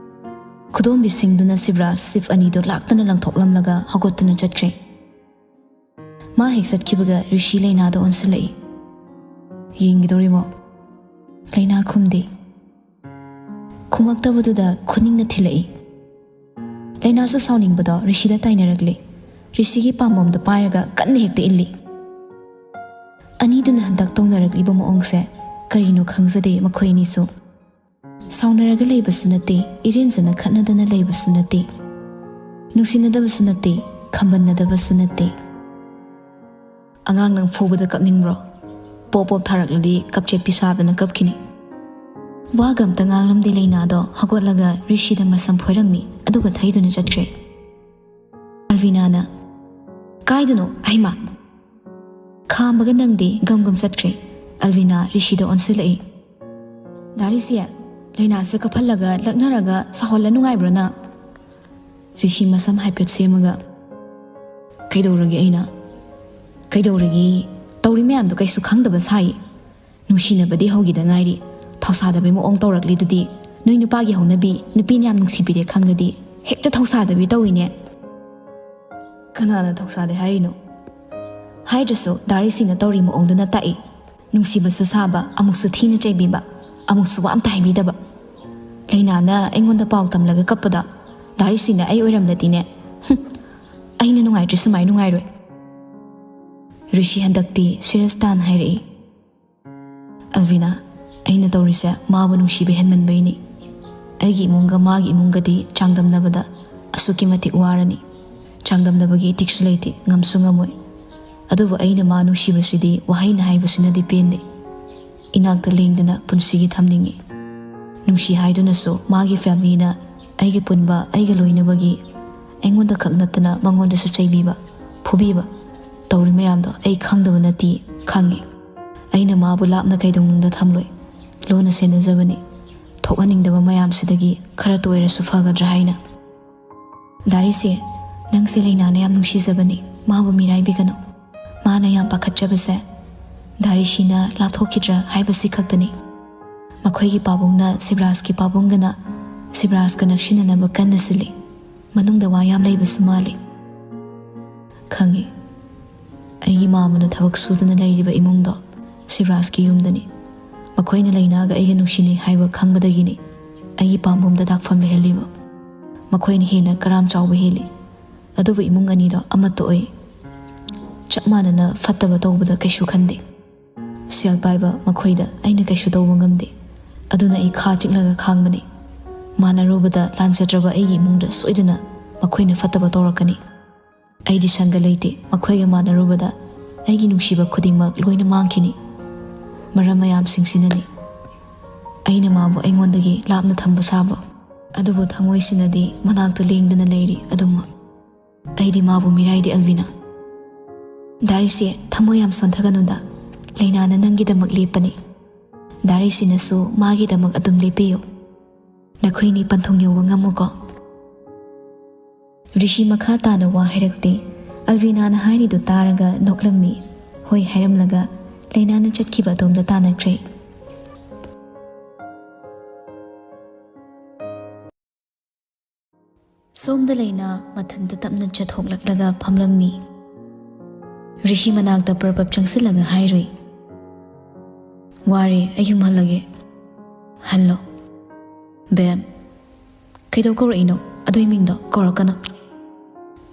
ꯈꯨꯗꯣꯝꯕꯤ ꯁꯤꯡꯗꯨꯅ ꯁꯤꯕꯔꯥꯖ ꯆꯤꯞ ꯑꯅꯤꯗꯨ ꯂꯥꯛꯇꯅ ꯂꯪꯊꯣꯛꯂꯝꯂꯒ ꯍꯧꯒꯠꯇꯨꯅ ꯆꯠꯈ꯭ꯔꯦ꯫ ꯃꯥ ꯍꯦꯛ ꯆꯠꯈꯤꯕꯒ ꯔꯤꯁꯤ ꯂꯩꯅꯥꯗ ꯑꯣꯟꯁꯤꯜꯂꯛꯏ꯫ ꯌꯦꯡꯒꯗꯧꯔꯤꯃꯣ? ꯂꯩꯅꯥ ꯈꯨꯝꯗꯦ꯫ ꯈꯨꯝꯃꯛꯇꯕꯗꯨꯗ ꯈꯨꯅꯤꯡꯅ ꯊꯤꯜꯂꯛꯏ꯫ ꯂꯩꯅꯥꯁꯨ ꯁꯥꯎꯅꯤꯡꯕꯗꯣ ꯔꯤꯁꯤꯗ ꯇꯥꯏꯅꯔꯛꯂꯦ꯫ ꯔꯤꯁꯤꯒꯤ ꯄꯥꯝꯕꯣꯝꯗꯣ ꯄꯥꯏꯔꯒ ꯀꯟꯅ ꯍꯦꯛꯇ ꯏꯜꯂꯤ꯫ ꯑꯅꯤꯗꯨꯅ ꯍꯟꯗꯛ ꯇꯧꯅꯔꯛꯂꯤꯕ ꯃꯑꯣꯡꯁꯦ ꯀꯔꯤꯅꯣ ꯈꯪꯖꯗꯦ ꯃꯈꯣꯏ ꯑꯅꯤꯁꯨ꯫ ꯁꯥꯎꯅꯔꯒ ꯂꯩꯕꯁꯨ ꯅꯠꯇꯦ, ꯏꯔꯦꯟꯖꯅ ꯈꯠꯅꯗꯅ ꯂꯩꯕꯁꯨ ꯅꯠꯇꯦ, ꯅꯨꯡꯁꯤꯅꯗꯕꯁꯨ ꯅꯠꯇꯦ, ꯈꯝꯕꯟꯅꯗꯕꯁꯨ ꯅꯠꯇꯦ꯫ "ꯑꯉꯥꯡ ꯅꯪ ꯐꯨꯕꯗ ꯀꯞꯅꯤꯡꯕ꯭ꯔꯣ? ꯄꯣꯞ ꯄꯣꯞ ꯊꯥꯔꯛꯂꯗꯤ ꯀꯞꯆꯦꯠꯄꯤ ꯁꯥꯗꯅ ꯀꯞꯈꯤꯅꯤ"꯫ ꯋꯥꯒ ꯑꯝꯇ ꯉꯥꯡꯂꯝꯗꯦ ꯂꯩꯅꯥꯗꯣ꯫ ꯍꯧꯒꯠꯂꯒ ꯔꯤꯁꯤꯗ ꯃꯁꯝ ꯐꯣꯏꯔꯝꯃꯤ, ꯑꯗꯨꯒ ꯊꯩꯗꯨꯅ ꯆꯠꯈ꯭ꯔꯦ꯫ ꯑꯜꯕꯤꯅꯥꯅ, "ꯀꯥꯏꯗꯅꯣ? ꯑꯩꯃ!" ꯈꯥꯝꯕꯒ ꯅꯪꯗꯦ, ꯒꯝ ꯒꯝ ꯆꯠꯈ꯭ꯔꯦ꯫ ꯑꯜꯕꯤꯅꯥ ꯔꯤꯁꯤꯗ ꯑꯣꯟꯁꯤꯜꯂꯛꯏ꯫ "ꯗꯥ ꯔꯤꯁꯤ, ꯂꯩꯅꯥꯁꯦ ꯀꯞꯍꯜꯂꯒ ꯂꯛꯅꯔꯒ ꯁꯥꯎꯍꯜꯂ ꯅꯨꯡꯉꯥꯏꯕ꯭ꯔꯣ ꯅꯪ?" ꯔꯤꯁꯤ ꯃꯁꯝ ꯍꯥꯏꯐꯦꯠ ꯁꯦꯝꯃꯒ, "ꯀꯩꯗꯧꯔꯒꯦ ꯑꯩꯅ? ꯀꯩꯗꯧꯔꯒꯦ? ꯇꯧꯔꯤ ꯃꯌꯥꯝꯗꯣ ꯀꯩꯁꯨ ꯈꯪꯗꯕ ꯁꯥꯏ꯫ ꯅꯨꯡꯁꯤꯅꯕꯗꯤ ꯍꯧꯈꯤꯗ ꯉꯥꯏꯔꯤ, ꯊꯧꯁꯥꯗꯕꯩ ꯃꯑꯣꯡ ꯇꯧꯔꯛꯂꯤꯗꯨꯗꯤ꯫ ꯅꯣꯏ ꯅꯨꯄꯥꯒꯤ ꯍꯧꯅꯕꯤ, ꯅꯨꯄꯤꯅ ꯌꯥꯝ ꯅꯨꯡꯁꯤꯕꯤꯔꯦ ꯈꯪꯂꯗꯤ ꯍꯦꯛꯇ ꯊꯧꯁꯥꯗꯕꯤ ꯇꯧꯏꯅꯦ"꯫ "ꯀꯅꯥꯅ ꯊꯧꯁꯥꯗꯦ ꯍꯥꯏꯔꯤꯅꯣ?" ꯍꯥꯏꯗ꯭ꯔꯁꯨ ꯗꯥ ꯔꯤꯁꯤꯅ ꯇꯧꯔꯤ ꯃꯑꯣꯡꯗꯨꯅ ꯇꯥꯛꯏ꯫ ꯅꯨꯡꯁꯤꯕꯁꯨ ꯁꯥꯕ, ꯑꯃꯨꯛꯁꯨ ꯊꯤꯅ ꯆꯩꯕꯤꯕ, ꯑꯃꯨꯛꯁꯨ ꯋꯥ ꯑꯝꯇ ꯍꯥꯏꯕꯤꯗꯕ꯫ ꯂꯩꯅꯥꯅ ꯑꯩꯉꯣꯟꯗ ꯄꯥꯎ ꯇꯝꯂꯒ ꯀꯞꯄꯗꯣ ꯗꯥ ꯔꯤꯁꯤꯅ ꯑꯩ ꯑꯣꯏꯔꯝꯂꯗꯤꯅꯦ, ꯍꯨꯝ, ꯑꯩꯅ ꯅꯨꯡꯉꯥꯏꯇ꯭ꯔꯤ ꯁꯨꯃꯥꯏ ꯅꯨꯡꯉꯥꯏꯔꯣꯏ꯫ ꯔꯤꯁꯤ ꯍꯟꯗꯛꯇꯤ ꯁꯤꯔꯤꯌꯁ ꯇꯥꯅ ꯍꯥꯏꯔꯛꯏ꯫ "ꯑꯜꯕꯤꯅꯥ, ꯑꯩꯅ ꯇꯧꯔꯤꯁꯦ ꯃꯥꯕꯨ ꯅꯨꯡꯁꯤꯕ ꯍꯦꯟꯃꯟꯕꯩꯅꯤ꯫ ꯑꯩꯒꯤ ꯏꯃꯨꯡꯒ ꯃꯥꯒꯤ ꯏꯃꯨꯡꯒꯗꯤ ꯆꯥꯡꯗꯝꯅꯕꯗ ꯑꯁꯨꯛꯀꯤ ꯃꯇꯤꯛ ꯋꯥꯔꯅꯤ꯫ ꯆꯥꯡꯗꯝꯅꯕꯒꯤ ꯏꯇꯤꯛꯁꯨ ꯂꯩꯇꯦ, ꯉꯝꯁꯨ ꯉꯝꯃꯣꯏ꯫ ꯑꯗꯨꯕꯨ ꯑꯩꯅ ꯃꯥ ꯅꯨꯡꯁꯤꯕꯁꯤꯗꯤ ꯋꯥꯍꯩꯅ ꯍꯥꯏꯕꯁꯤꯅꯗꯤ ꯄꯦꯟꯗꯦ꯫ ꯏꯅꯥꯛꯇ ꯂꯦꯡꯗꯅ ꯄꯨꯟꯁꯤꯒꯤ ꯊꯝꯅꯤꯡꯏ꯫ ꯅꯨꯡꯁꯤ ꯍꯥꯏꯗꯨꯅꯁꯨ ꯃꯥꯒꯤ ꯐꯦꯃꯤꯂꯤꯅ ꯑꯩꯒꯤ ꯄꯨꯟꯕ, ꯑꯩꯒ ꯂꯣꯏꯅꯕꯒꯤ ꯑꯩꯉꯣꯟꯗ ꯈꯛ ꯅꯠꯇꯅ ꯃꯉꯣꯟꯗꯁꯨ ꯆꯩꯕꯤꯕ, ꯐꯨꯕꯤꯕ ꯇꯧꯔꯤ ꯃꯌꯥꯝꯗꯣ ꯑꯩ ꯈꯪꯗꯕ ꯅꯠꯇꯦ, ꯈꯪꯉꯤ꯫ ꯑꯩꯅ ꯃꯥꯕꯨ ꯂꯥꯞꯅ ꯀꯩꯗꯧꯅꯨꯡꯗ ꯊꯝꯂꯣꯏ꯫ ꯂꯣꯟꯅ ꯁꯦꯟꯅꯖꯕꯅꯤ꯫ ꯊꯣꯛꯍꯟꯅꯤꯡꯗꯕ ꯃꯌꯥꯝꯁꯤꯗꯒꯤ ꯈꯔꯇ ꯑꯣꯏꯔꯁꯨ ꯐꯒꯗ꯭ꯔꯥ ꯍꯥꯏꯅ"꯫ "ꯗꯥ ꯔꯤꯁꯤ, ꯅꯪꯁꯦ ꯂꯩꯅꯥꯅ ꯌꯥꯝ ꯅꯨꯡꯁꯤꯖꯕꯅꯤ꯫ ꯃꯥꯕꯨ ꯃꯤꯔꯥꯏꯕꯤꯒꯅꯨ꯫ ꯃꯥꯅ ꯌꯥꯝ ꯄꯥꯈꯠꯆꯕꯁꯦ ꯗꯥ ꯔꯤꯁꯤꯅ ꯂꯥꯞꯊꯣꯛꯈꯤꯗ꯭ꯔꯥ ꯍꯥꯏꯕꯁꯤ ꯈꯛꯇꯅꯤ꯫ ꯃꯈꯣꯏꯒꯤ ꯄꯥꯕꯨꯡꯅ ꯁꯤꯕꯔꯥꯖꯀꯤ ꯄꯥꯕꯨꯡꯒꯅ ꯁꯤꯕꯔꯥꯖꯀ ꯅꯛꯁꯤꯟꯅꯅꯕ ꯀꯟꯅ ꯁꯤꯜꯂꯤ꯫ ꯃꯅꯨꯡꯗ ꯋꯥ ꯌꯥꯝ ꯂꯩꯕꯁꯨ ꯃꯥꯜꯂꯤ"꯫ "ꯈꯪꯉꯤ꯫ ꯑꯩꯒꯤ ꯃꯥꯝꯃꯅ ꯊꯕꯛ ꯁꯨꯗꯨꯅ ꯂꯩꯔꯤꯕ ꯏꯃꯨꯡꯗꯣ ꯁꯤꯕꯔꯥꯖꯀꯤ ꯌꯨꯝꯗꯅꯤ꯫ ꯃꯈꯣꯏꯅ ꯂꯩꯅꯥꯒ ꯑꯩꯒ ꯅꯨꯡꯁꯤꯅꯩ ꯍꯥꯏꯕ ꯈꯪꯕꯗꯒꯤꯅꯤ ꯑꯩꯒꯤ ꯄꯥꯝꯕꯣꯝꯗ ꯗꯥꯛꯐꯝ ꯂꯩꯍꯜꯂꯤꯕ꯫ ꯃꯈꯣꯏꯅ ꯍꯦꯟꯅ ꯀꯔꯥꯝ ꯆꯥꯎꯕ ꯍꯦꯜꯂꯤ꯫ ꯑꯗꯨꯕꯨ ꯏꯃꯨꯡ ꯑꯅꯤꯗꯣ ꯑꯃꯠꯇ ꯑꯣꯏ꯫ ꯆꯞ ꯃꯥꯟꯅꯅ ꯐꯠꯇꯕ ꯇꯧꯕꯗ ꯀꯩꯁꯨ ꯈꯟꯗꯦ꯫ ꯁꯦꯜ ꯄꯥꯏꯕ ꯃꯈꯣꯏꯗ ꯑꯩꯅ ꯀꯩꯁꯨ ꯇꯧꯕ ꯉꯝꯗꯦ꯫ ꯑꯗꯨꯅ ꯑꯩ ꯈꯥ ꯆꯤꯛꯂꯒ ꯈꯥꯡꯕꯅꯤ꯫ ꯃꯥꯟꯅꯔꯨꯕꯗ ꯂꯥꯟꯖꯗ꯭ꯔꯕ ꯑꯩꯒꯤ ꯏꯃꯨꯡꯗ ꯁꯣꯏꯗꯅ ꯃꯈꯣꯏꯅ ꯐꯠꯇꯕ ꯇꯧꯔꯛꯀꯅꯤ꯫ ꯑꯩꯗꯤ ꯁꯪꯒ ꯂꯩꯇꯦ꯫ ꯃꯈꯣꯏꯒ ꯃꯥꯟꯅꯔꯨꯕꯗ ꯑꯩꯒꯤ ꯅꯨꯡꯁꯤꯕ ꯈꯨꯗꯤꯡꯃꯛ ꯂꯣꯏꯅ ꯃꯥꯡꯈꯤꯅꯤ꯫ ꯃꯔꯝ ꯃꯌꯥꯝꯁꯤꯡꯁꯤꯅꯅꯤ ꯑꯩꯅ ꯃꯥꯕꯨ ꯑꯩꯉꯣꯟꯗꯒꯤ ꯂꯥꯞꯅ ꯊꯝꯕ ꯁꯥꯕ꯫ ꯑꯗꯨꯕꯨ ꯊꯃꯣꯏꯁꯤꯅꯗꯤ ꯃꯅꯥꯛꯇ ꯂꯦꯡꯗꯅ ꯂꯩꯔꯤ ꯑꯗꯨꯃꯛ꯫ ꯑꯩꯗꯤ ꯃꯥꯕꯨ ꯃꯤꯔꯥꯏꯗꯦ, ꯑꯜꯕꯤꯅꯥ꯫ ꯗꯥꯔꯤꯁꯦ, ꯊꯃꯣꯏ ꯌꯥꯝ ꯁꯣꯟꯊꯒꯅꯨꯗ꯫ ꯂꯩꯅꯥꯅ ꯅꯪꯒꯤꯗꯃꯛ ꯂꯦꯞꯄꯅꯤ꯫ ꯗꯥꯔꯤꯁꯤꯅꯁꯨ ꯃꯥꯒꯤꯗꯃꯛ ꯑꯗꯨꯝ ꯂꯦꯞꯄꯤꯌꯨ꯫ ꯅꯈꯣꯏꯅꯤ ꯄꯟꯊꯨꯡ ꯌꯧꯕ ꯉꯝꯃꯨꯀꯣ꯫ ꯔꯤꯁꯤ ꯃꯈꯥ ꯇꯥꯅ ꯋꯥ ꯍꯥꯏꯔꯛꯇꯦ꯫ ꯑꯜꯕꯤꯅꯥꯅ ꯍꯥꯏꯔꯤꯗꯨ ꯇꯥꯔꯒ ꯅꯣꯛꯂꯝꯃꯤ꯫ ꯍꯣꯏ ꯍꯥꯏꯔꯝꯂꯒ ꯂꯩꯅꯥꯅ ꯆꯠꯈꯤꯕ ꯑꯗꯣꯝꯗ ꯇꯥꯟꯅꯈ꯭ꯔꯦ꯫ ꯁꯣꯝꯗ ꯂꯩꯅꯥ ꯃꯊꯟꯇ ꯇꯞꯅ ꯆꯠꯊꯣꯛꯂꯛꯂꯒ ꯐꯝꯂꯝꯃꯤ꯫ ꯔꯤꯁꯤ ꯃꯅꯥꯛꯇ ꯄ꯭ꯔꯄꯞ ꯆꯪꯁꯤꯜꯂꯒ ꯍꯥꯏꯔꯨꯏ, "ꯋꯥꯔꯦ, ꯑꯩ ꯌꯨꯝ ꯍꯜꯂꯒꯦ꯫" "ꯍꯜꯂꯣ, ꯕꯦꯝ꯫" "ꯀꯩꯗꯧ ꯀꯧꯔꯛꯏꯅꯣ? ꯑꯗꯨꯏ ꯃꯤꯡꯗꯣ ꯀꯧꯔꯛꯀꯅꯣ꯫"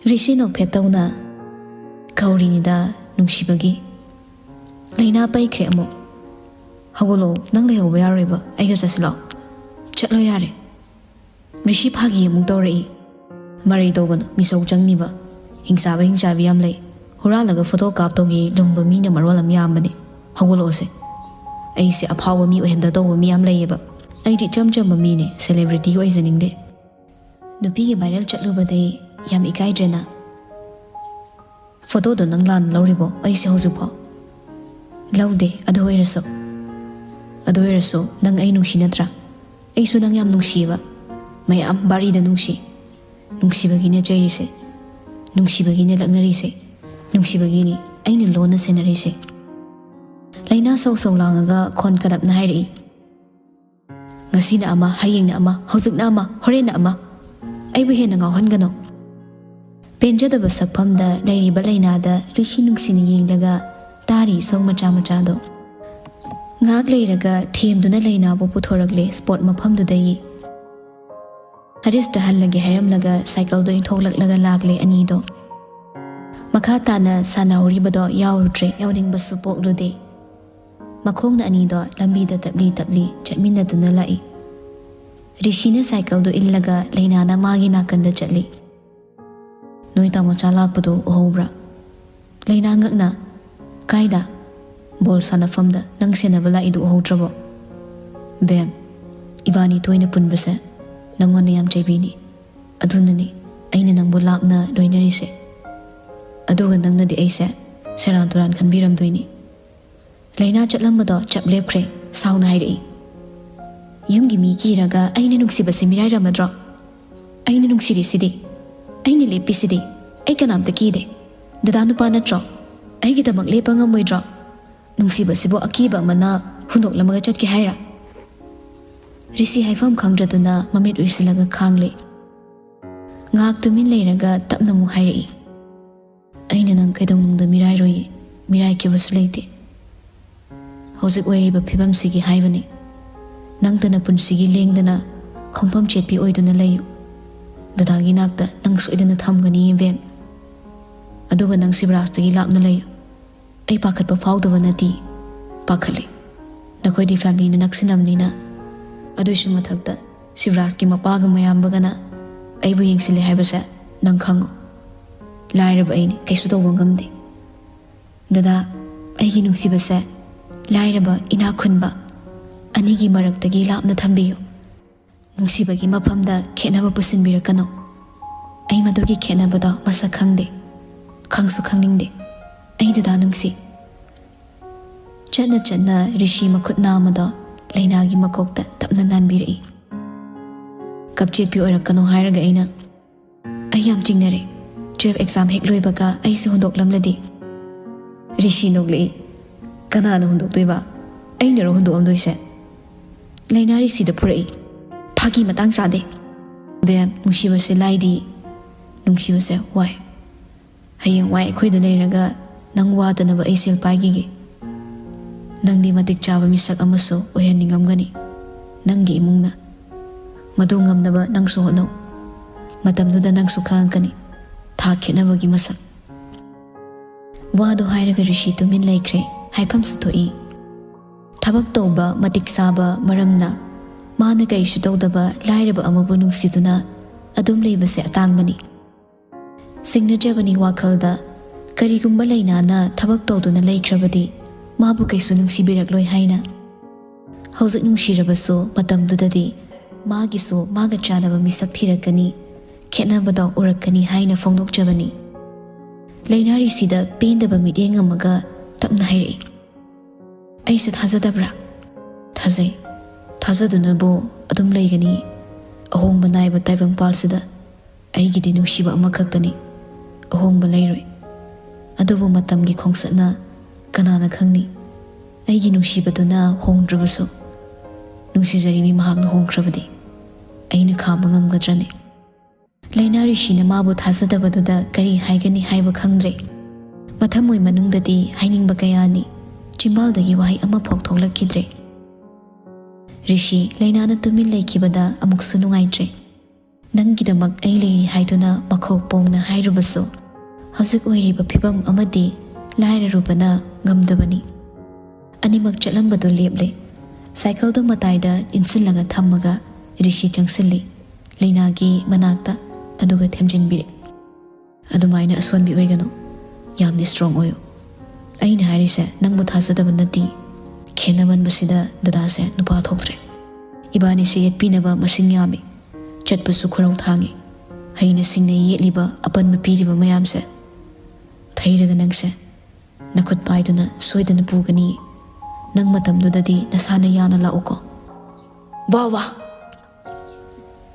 ꯔꯤꯁꯤ ꯅꯣꯛꯐꯦꯠ ꯇꯧꯅ, "ꯀꯧꯔꯤꯅꯤꯗ, ꯅꯨꯡꯁꯤꯕꯒꯤ꯫" ꯂꯩꯅꯥ ꯄꯩꯈ꯭ꯔꯦ ꯑꯃꯨꯛ꯫ "ꯍꯧꯒꯠꯂꯛꯑꯣ, ꯅꯪ ꯂꯩꯍꯧꯕ ꯌꯥꯔꯣꯏꯕ, ꯑꯩꯒ ꯆꯠꯁꯤꯂꯥꯎ꯫" "ꯆꯠꯂꯣ ꯌꯥꯔꯦ꯫" ꯔꯤꯁꯤ ꯐꯥꯒꯤ ꯑꯃꯨꯛ ꯇꯧꯔꯛꯏ꯫ "ꯃꯔꯩ ꯇꯧꯒꯅꯨ, ꯃꯤꯁꯧ ꯆꯪꯅꯤꯕ꯫ ꯍꯤꯡꯆꯥꯕ ꯍꯤꯡꯆꯥꯕꯤ ꯌꯥꯝ ꯂꯩ꯫ ꯍꯨꯔꯥꯜꯂꯒ ꯐꯣꯇꯣ ꯀꯥꯞꯇꯧꯒꯤ ꯂꯨꯝꯕ ꯃꯤꯅ ꯃꯔꯣꯜ ꯑꯃ ꯌꯥꯝꯕꯅꯦ꯫ ꯍꯧꯒꯠꯂꯛꯑꯣꯁꯦ꯫ ꯑꯩꯁꯦ ꯑꯐꯥꯎꯕ ꯃꯤ ꯑꯣꯏꯍꯟꯗ ꯇꯧꯕ ꯃꯤ ꯌꯥꯝ ꯂꯩꯌꯦꯕ꯫ ꯑꯩꯗꯤ ꯏꯆꯝ ꯆꯝꯕ ꯃꯤꯅꯦ, ꯁꯦꯂꯦꯕ꯭ꯔꯤꯇꯤ ꯑꯣꯏꯖꯅꯤꯡꯗꯦ꯫" "ꯅꯨꯄꯤꯒꯤ ꯚꯥꯏꯔꯦꯜ ꯆꯠꯂꯨꯕꯗꯩ ꯌꯥꯝ ꯏꯀꯥꯏꯗ꯭ꯔꯦꯅ?" "ꯐꯣꯇꯣꯗꯣ ꯅꯪ ꯂꯥꯟꯅ ꯂꯧꯔꯤꯕꯣ ꯑꯩꯁꯦ ꯍꯧꯖꯤꯛꯐꯥꯎ?" "ꯂꯧꯗꯦ, ꯑꯗꯨ ꯑꯣꯏꯔꯁꯨ꯫" "ꯑꯗꯨ ꯑꯣꯏꯔꯁꯨ ꯅꯪ ꯑꯩ ꯅꯨꯡꯁꯤ ꯅꯠꯇ꯭ꯔꯥ? ꯑꯩꯁꯨ ꯅꯪ ꯌꯥꯝ ꯅꯨꯡꯁꯤꯌꯦꯕ꯫ ꯃꯌꯥꯝ ꯕꯥꯔꯤꯗ ꯅꯨꯡꯁꯤ꯫ ꯅꯨꯡꯁꯤꯕꯒꯤꯅꯦ ꯆꯩꯔꯤꯁꯦ꯫ ꯅꯨꯡꯁꯤꯕꯒꯤꯅꯦ ꯂꯛꯅꯔꯤꯁꯦ꯫ ꯅꯨꯡꯁꯤꯕꯒꯤꯅꯤ ꯑꯩꯅ ꯂꯣꯟꯅ ꯁꯦꯟꯅꯔꯤꯁꯦ꯫" ꯂꯩꯅꯥ ꯁꯧ ꯁꯧ ꯂꯥꯡꯉꯒ ꯈꯣꯟ ꯀꯂꯞꯅ ꯍꯥꯏꯔꯛꯏ꯫ "ꯉꯁꯤꯅ ꯑꯃ, ꯍꯌꯦꯡꯅ ꯑꯃ, ꯍꯧꯖꯤꯛꯅ ꯑꯃ, ꯍꯣꯔꯦꯟꯅ ꯑꯃ꯫ ꯑꯩꯕꯨ ꯍꯦꯟꯅ ꯉꯥꯎꯍꯟꯒꯅꯨ꯫" ꯄꯦꯟꯖꯗꯕ ꯁꯛꯐꯝꯗ ꯂꯩꯔꯤꯕ ꯂꯩꯅꯥꯗ ꯔꯤꯁꯤ ꯅꯨꯡꯁꯤꯅ ꯌꯦꯡꯂꯒ ꯇꯥꯔꯤ ꯏꯁꯧ ꯃꯆꯥ ꯃꯆꯥꯗꯣ꯫ ꯉꯥꯏꯍꯥꯛ ꯂꯩꯔꯒ ꯊꯦꯝꯗꯨꯅ ꯂꯩꯅꯥꯕꯨ ꯄꯨꯊꯣꯔꯛꯂꯦ ꯁ꯭ꯄꯣꯔꯠ ꯃꯐꯝꯗꯨꯗꯒꯤ꯫ ꯍꯔꯤꯁꯇ ꯍꯜꯂꯒꯦ ꯍꯥꯏꯔꯝꯂꯒ ꯁꯥꯏꯀꯜꯗꯣ ꯏꯟꯊꯣꯛꯂꯛꯂꯒ ꯂꯥꯛꯂꯦ ꯑꯅꯤꯗꯣ꯫ ꯃꯈꯥ ꯇꯥꯅ ꯁꯥꯟꯅꯍꯧꯔꯤꯕꯗꯣ ꯌꯥꯎꯔꯨꯗ꯭ꯔꯦ, ꯌꯥꯎꯅꯤꯡꯕꯁꯨ ꯄꯣꯛꯂꯨꯗꯦ꯫ ꯃꯈꯣꯡꯅ ꯑꯅꯤꯗꯣ ꯂꯝꯕꯤꯗ ꯇꯞꯂꯤ ꯇꯞꯂꯤ ꯆꯠꯃꯤꯟꯅꯗꯨꯅ ꯂꯥꯛꯏ꯫ ꯔꯤꯁꯤꯅ ꯁꯥꯏꯀꯜꯗꯨ ꯏꯜꯂꯒ ꯂꯩꯅꯥꯅ ꯃꯥꯒꯤ ꯅꯥꯀꯟꯗ ꯆꯠꯂꯤ꯫ "ꯅꯣꯏ ꯇꯥꯃꯣꯆꯥ ꯂꯥꯛꯄꯗꯨ ꯎꯍꯧꯕ꯭ꯔꯥ?" ꯂꯩꯅꯥ ꯉꯛꯅ, "ꯀꯥꯏꯗ?" "ꯕꯣꯜ ꯁꯥꯟꯅꯐꯝꯗ ꯅꯪ ꯁꯦꯟꯅꯕ ꯂꯥꯛꯏꯗꯨ ꯎꯍꯧꯗ꯭ꯔꯕꯣ?" "ꯕꯦꯝ, ꯏꯕꯥꯅꯤ ꯇꯣꯏꯅ ꯄꯨꯟꯕꯁꯦ ꯅꯪꯉꯣꯟꯗ ꯌꯥꯝ ꯆꯩꯕꯤꯅꯤ꯫ ꯑꯗꯨꯅꯅꯤ ꯑꯩꯅ ꯅꯪꯕꯨ ꯂꯥꯞꯅ ꯂꯣꯏꯅꯔꯤꯁꯦ꯫ ꯑꯗꯨꯒ ꯅꯪꯅꯗꯤ ꯑꯩꯁꯦ ꯁꯦꯔꯥꯟ ꯇꯨꯔꯥꯟ ꯈꯟꯕꯤꯔꯝꯗꯣꯏꯅꯤ꯫" ꯂꯩꯅꯥ ꯆꯠꯂꯝꯕꯗꯣ ꯆꯞ ꯂꯦꯞꯈ꯭ꯔꯦ꯫ ꯁꯥꯎꯅ ꯍꯥꯏꯔꯛꯏ, "ꯌꯨꯝꯒꯤ ꯃꯤ ꯀꯤꯔꯒ ꯑꯩꯅ ꯅꯨꯡꯁꯤꯕꯁꯦ ꯃꯤꯔꯥꯏꯔꯝꯃꯗ꯭ꯔꯣ? ꯑꯩꯅ ꯅꯨꯡꯁꯤꯔꯤꯁꯤꯗꯤ, ꯑꯩꯅ ꯂꯦꯞꯄꯤꯁꯤꯗꯤ꯫ ꯑꯩ ꯀꯅꯥꯝꯇ ꯀꯤꯗꯦ꯫ ꯗꯗꯥ ꯅꯨꯄꯥ ꯅꯠꯇ꯭ꯔꯣ? ꯑꯩꯒꯤꯗꯃꯛ ꯂꯦꯞꯄ ꯉꯝꯃꯣꯏꯗ꯭ꯔꯣ? ꯅꯨꯡꯁꯤꯕꯁꯤꯕꯨ ꯑꯀꯤꯕ ꯑꯃꯅ ꯍꯨꯟꯗꯣꯛꯂꯝꯃꯒ ꯆꯠꯀꯦ ꯍꯥꯏꯔꯥ?" ꯔꯤꯁꯤ ꯍꯥꯏꯐꯝ ꯈꯪꯗ꯭ꯔꯗꯨꯅ ꯃꯃꯤꯠ ꯎꯏꯁꯤꯜꯂꯒ ꯈꯥꯡꯂꯦ꯫ ꯉꯥꯏꯍꯥꯛ ꯇꯨꯃꯤꯟ ꯂꯩꯔꯒ ꯇꯞꯅ ꯑꯃꯨꯛ ꯍꯥꯏꯔꯛꯏ, "ꯑꯩꯅ ꯅꯪ ꯀꯩꯗꯧꯅꯨꯡꯗ ꯃꯤꯔꯥꯏꯔꯣꯏꯌꯦ, ꯃꯤꯔꯥꯏꯈꯤꯕꯁꯨ ꯂꯩꯇꯦ꯫ ꯍꯧꯖꯤꯛ ꯑꯣꯏꯔꯤꯕ ꯐꯤꯕꯝꯁꯤꯒꯤ ꯍꯥꯏꯕꯅꯤ꯫ ꯅꯪꯇꯅ ꯄꯨꯟꯁꯤꯒꯤ ꯂꯦꯡꯗꯅ ꯈꯣꯡꯐꯝ ꯆꯦꯠꯄꯤ ꯑꯣꯏꯗꯨꯅ ꯂꯩꯌꯨ꯫ ꯗꯗꯥꯒꯤ ꯅꯥꯛꯇ ꯅꯪ ꯁꯣꯏꯗꯅ ꯊꯝꯒꯅꯤ, ꯏꯕꯦꯝ꯫ ꯑꯗꯨꯒ ꯅꯪ ꯁꯤꯕꯔꯥꯖꯇꯒꯤ ꯂꯥꯞꯅ ꯂꯩꯌꯨ꯫ ꯑꯩ ꯄꯥꯈꯠꯄ ꯐꯥꯎꯗꯕ ꯅꯠꯇꯦ, ꯄꯥꯈꯠꯂꯤ꯫ ꯅꯈꯣꯏꯗꯤ ꯐꯦꯃꯤꯂꯤꯅ ꯅꯛꯁꯤꯟꯅꯕꯅꯤꯅ꯫ ꯑꯗꯨꯏꯁꯨ ꯃꯊꯛꯇ ꯁꯤꯕꯔꯥꯖꯀꯤ ꯃꯄꯥꯒ ꯃꯌꯥꯝꯕꯒꯅ ꯑꯩꯕꯨ ꯌꯦꯡꯁꯤꯜꯂꯦ ꯍꯥꯏꯕꯁꯦ ꯅꯪ ꯈꯪꯉꯨ꯫ ꯂꯥꯏꯔꯕ ꯑꯩꯅꯤ, ꯀꯩꯁꯨ ꯇꯧꯕ ꯉꯝꯗꯦ꯫ ꯗꯗꯥ, ꯑꯩꯒꯤ ꯅꯨꯡꯁꯤꯕꯁꯦ ꯂꯥꯏꯔꯕ ꯏꯅꯥꯛ ꯈꯨꯟꯕ ꯑꯅꯤꯒꯤ ꯃꯔꯛꯇꯒꯤ ꯂꯥꯞꯅ ꯊꯝꯕꯤꯌꯨ꯫ ꯅꯨꯡꯁꯤꯕꯒꯤ ꯃꯐꯝꯗ ꯈꯦꯠꯅꯕ ꯄꯨꯁꯤꯟꯕꯤꯔꯛꯀꯅꯨ꯫ ꯑꯩ ꯃꯗꯨꯒꯤ ꯈꯦꯠꯅꯕꯗꯣ ꯃꯁꯛ ꯈꯪꯗꯦ, ꯈꯪꯁꯨ ꯈꯪꯅꯤꯡꯗꯦ꯫ ꯑꯩ ꯗꯗꯥ ꯅꯨꯡꯁꯤ꯫" ꯆꯠꯅ ꯆꯠꯅ ꯔꯤꯁꯤ ꯃꯈꯨꯠ ꯅꯥꯝꯃꯗꯣ ꯂꯩꯅꯥꯒꯤ ꯃꯀꯣꯛꯇ ꯇꯞꯅ ꯅꯥꯟꯕꯤꯔꯛꯏ꯫ "ꯀꯞꯆꯦꯠꯄꯤ ꯑꯣꯏꯔꯛꯀꯅꯨ ꯍꯥꯏꯔꯒ ꯑꯩꯅ꯫ ꯑꯩ ꯌꯥꯝ ꯆꯤꯡꯅꯔꯦ꯫ ꯇꯨꯌꯦꯜꯐ ꯑꯦꯛꯖꯥꯝ ꯍꯦꯛ ꯂꯣꯏꯕꯒ ꯑꯩꯁꯦ ꯍꯨꯟꯗꯣꯛꯂꯝꯂꯗꯤ?" ꯔꯤꯁꯤ ꯅꯣꯛꯂꯛꯏ꯫ "ꯀꯅꯥꯅ ꯍꯨꯟꯗꯣꯛꯇꯣꯏꯕ? ꯑꯩꯅꯔꯣ ꯍꯨꯟꯗꯣꯛꯑꯝꯗꯣꯏꯁꯦ?" ꯂꯩꯅꯥ ꯔꯤꯁꯤꯗ ꯐꯨꯔꯛꯏ꯫ "ꯐꯥꯒꯤ ꯃꯇꯥꯡ ꯆꯥꯗꯦ꯫ ꯕꯦꯝ, ꯅꯨꯡꯁꯤꯕꯁꯦ ꯂꯥꯏꯗꯤ꯫ ꯅꯨꯡꯁꯤꯕꯁꯦ ꯋꯥꯏ꯫ ꯍꯌꯦꯡ ꯋꯥꯏ ꯑꯩꯈꯣꯏꯗ ꯂꯩꯔꯒ ꯅꯪ ꯋꯥꯗꯅꯕ ꯑꯩ ꯁꯦꯜ ꯄꯥꯏꯈꯤꯒꯦ꯫" ꯅꯪꯗꯤ ꯃꯇꯤꯛ ꯆꯥꯕ ꯃꯤꯁꯛ ꯑꯃꯁꯨ ꯑꯣꯏꯍꯟꯅꯤꯡꯉꯝꯒꯅꯤ ꯅꯪꯒꯤ ꯏꯃꯨꯡꯅ꯫ ꯃꯗꯨ ꯉꯝꯅꯕ ꯅꯪꯁꯨ ꯍꯣꯠꯅꯧ꯫ ꯃꯇꯝꯗꯨꯗ ꯅꯪꯁꯨ ꯈꯪꯉꯛꯀꯅꯤ ꯊꯥꯛ ꯈꯦꯠꯅꯕꯒꯤ ꯃꯁꯛ꯫ ꯋꯥꯗꯨ ꯍꯥꯏꯔꯒ ꯔꯤꯁꯤ ꯇꯨꯃꯤꯟ ꯂꯩꯈ꯭ꯔꯦ꯫ ꯍꯥꯏꯐꯝꯁꯨ ꯊꯣꯛꯏ꯫ ꯊꯕꯛ ꯇꯧꯕ ꯃꯇꯤꯛ ꯆꯥꯕ ꯃꯔꯝꯅ ꯃꯥꯅ ꯀꯔꯤꯁꯨ ꯇꯧꯗꯕ ꯂꯥꯏꯔꯕ ꯑꯃꯕꯨ ꯅꯨꯡꯁꯤꯗꯨꯅ ꯑꯗꯨꯝ ꯂꯩꯕꯁꯦ ꯑꯇꯥꯡꯕꯅꯤ꯫ ꯁꯤꯡꯅꯖꯕꯅꯤ ꯋꯥꯈꯜꯗ꯫ ꯀꯔꯤꯒꯨꯝꯕ ꯂꯩꯅꯥꯅ ꯊꯕꯛ ꯇꯧꯗꯨꯅ ꯂꯩꯈ꯭ꯔꯕꯗꯤ ꯃꯥꯕꯨ ꯀꯩꯁꯨ ꯅꯨꯡꯁꯤꯕꯤꯔꯛꯂꯣꯏ ꯍꯥꯏꯅ꯫ ꯍꯧꯖꯤꯛ ꯅꯨꯡꯁꯤꯔꯕꯁꯨ ꯃꯇꯝꯗꯨꯗꯗꯤ ꯃꯥꯒꯤꯁꯨ ꯃꯥꯒ ꯆꯥꯟꯅꯕ ꯃꯤꯁꯛ ꯊꯤꯔꯛꯀꯅꯤ, ꯈꯦꯠꯅꯕꯗꯣ ꯎꯔꯛꯀꯅꯤ ꯍꯥꯏꯅ ꯐꯣꯡꯗꯣꯛꯆꯕꯅꯤ꯫ ꯂꯩꯅꯥ ꯔꯤꯁꯤꯗ ꯄꯦꯟꯗꯕ ꯃꯤꯠꯌꯦꯡ ꯑꯃꯒ ꯇꯞꯅ ꯍꯥꯏꯔꯛꯏ꯫ ꯑꯩꯁꯦ ꯊꯥꯖꯗꯕ꯭ꯔꯥ? ꯊꯥꯖꯩ꯫ ꯊꯥꯖꯗꯨꯅꯕꯨ ꯑꯗꯨꯝ ꯂꯩꯒꯅꯤ꯫ ꯑꯍꯣꯡꯕ ꯅꯥꯏꯕ ꯇꯥꯏꯕꯪꯄꯥꯜꯁꯤꯗ ꯑꯩꯒꯤꯗꯤ ꯅꯨꯡꯁꯤꯕ ꯑꯃꯈꯛꯇꯅꯤ꯫ ꯑꯍꯣꯡꯕ ꯂꯩꯔꯣꯏ꯫ ꯑꯗꯨꯕꯨ ꯃꯇꯝꯒꯤ ꯈꯣꯡꯆꯠꯅ ꯀꯅꯥꯅ ꯈꯪꯅꯤ? ꯑꯩꯒꯤ ꯅꯨꯡꯁꯤꯕꯗꯨꯅ ꯍꯣꯡꯗ꯭ꯔꯕꯁꯨ, ꯅꯨꯡꯁꯤꯖꯔꯤꯕꯤ ꯃꯍꯥꯛꯅ ꯍꯣꯡꯈ꯭ꯔꯕꯗꯤ ꯑꯩꯅ ꯈꯥꯝꯕ ꯉꯝꯒꯗ꯭ꯔꯅꯦ? ꯂꯩꯅꯥ ꯔꯤꯁꯤꯅ ꯃꯥꯕꯨ ꯊꯥꯖꯗꯕꯗꯨꯗ ꯀꯔꯤ ꯍꯥꯏꯒꯅꯤ ꯍꯥꯏꯕ ꯈꯪꯗ꯭ꯔꯦ꯫ ꯃꯊꯃꯣꯏ ꯃꯅꯨꯡꯗꯗꯤ ꯍꯥꯏꯅꯤꯡꯕ ꯀꯌꯥꯅꯤ, ꯆꯤꯝꯕꯥꯜꯗꯒꯤ ꯋꯥꯍꯩ ꯑꯃꯐꯥꯎ ꯊꯣꯛꯂꯛꯈꯤꯗ꯭ꯔꯦ꯫ ꯔꯤꯁꯤ ꯂꯩꯅꯥꯅ ꯇꯨꯃꯤꯟ ꯂꯩꯈꯤꯕꯗ ꯑꯃꯨꯛꯁꯨ ꯅꯨꯡꯉꯥꯏꯇ꯭ꯔꯦ꯫ ꯅꯪꯒꯤꯗꯃꯛ ꯑꯩ ꯂꯩꯔꯤ ꯍꯥꯏꯗꯨꯅ ꯃꯈꯧ ꯄꯣꯡꯅ ꯍꯥꯏꯔꯨꯕꯁꯨ ꯍꯧꯖꯤꯛ ꯑꯣꯏꯔꯤꯕ ꯐꯤꯕꯝ ꯑꯃꯗꯤ ꯂꯥꯏꯔꯔꯨꯕꯅ ꯉꯝꯗꯕꯅꯤ꯫ ꯑꯅꯤꯃꯛ ꯆꯠꯂꯝꯕꯗꯨ ꯂꯦꯞꯂꯦ꯫ ꯁꯥꯏꯀꯜꯗꯨ ꯃꯇꯥꯏꯗ ꯏꯟꯁꯤꯜꯂꯒ ꯊꯝꯃꯒ ꯔꯤꯁꯤ ꯆꯪꯁꯤꯜꯂꯤ꯫ ꯂꯩꯅꯥꯒꯤ ꯃꯅꯥꯛꯇ ꯑꯗꯨꯒ ꯊꯦꯝꯖꯤꯟꯕꯤꯔꯦ꯫ ꯑꯗꯨꯃꯥꯏꯅ ꯑꯁꯣꯟꯕꯤ ꯑꯣꯏꯒꯅꯨ꯫ ꯌꯥꯝꯅ ꯏꯁꯇ꯭ꯔꯣꯡ ꯑꯣꯏꯌꯨ꯫ ꯑꯩꯅ ꯍꯥꯏꯔꯤꯁꯦ ꯅꯪꯕꯨ ꯊꯥꯖꯗꯕ ꯅꯠꯇꯦ꯫ ꯈꯦꯠꯅꯃꯟꯕꯁꯤꯗ ꯗꯗꯥꯁꯦ ꯅꯨꯄꯥ ꯊꯣꯛꯇ꯭ꯔꯦ꯫ ꯏꯕꯥꯅꯤꯁꯦ ꯌꯦꯠꯄꯤꯅꯕ ꯃꯁꯤꯡ ꯌꯥꯝꯃꯤ꯫ ꯆꯠꯄꯁꯨ ꯈꯨꯔꯧ ꯊꯥꯡꯉꯤ꯫ ꯍꯩꯅ ꯁꯤꯡꯅ ꯌꯦꯠꯂꯤꯕ ꯑꯄꯟꯕ ꯄꯤꯔꯤꯕ ꯃꯌꯥꯝꯁꯦ ꯊꯩꯔꯒ ꯅꯪꯁꯦ ꯅꯈꯨꯠ ꯄꯥꯏꯗꯨꯅ ꯁꯣꯏꯗꯅ ꯄꯨꯒꯅꯤ꯫ ꯅꯪ ꯃꯇꯝꯗꯨꯗꯗꯤ ꯅꯁꯥꯅ ꯌꯥꯅ ꯂꯥꯛꯎꯀꯣ꯫ ꯋꯥ ꯋꯥ!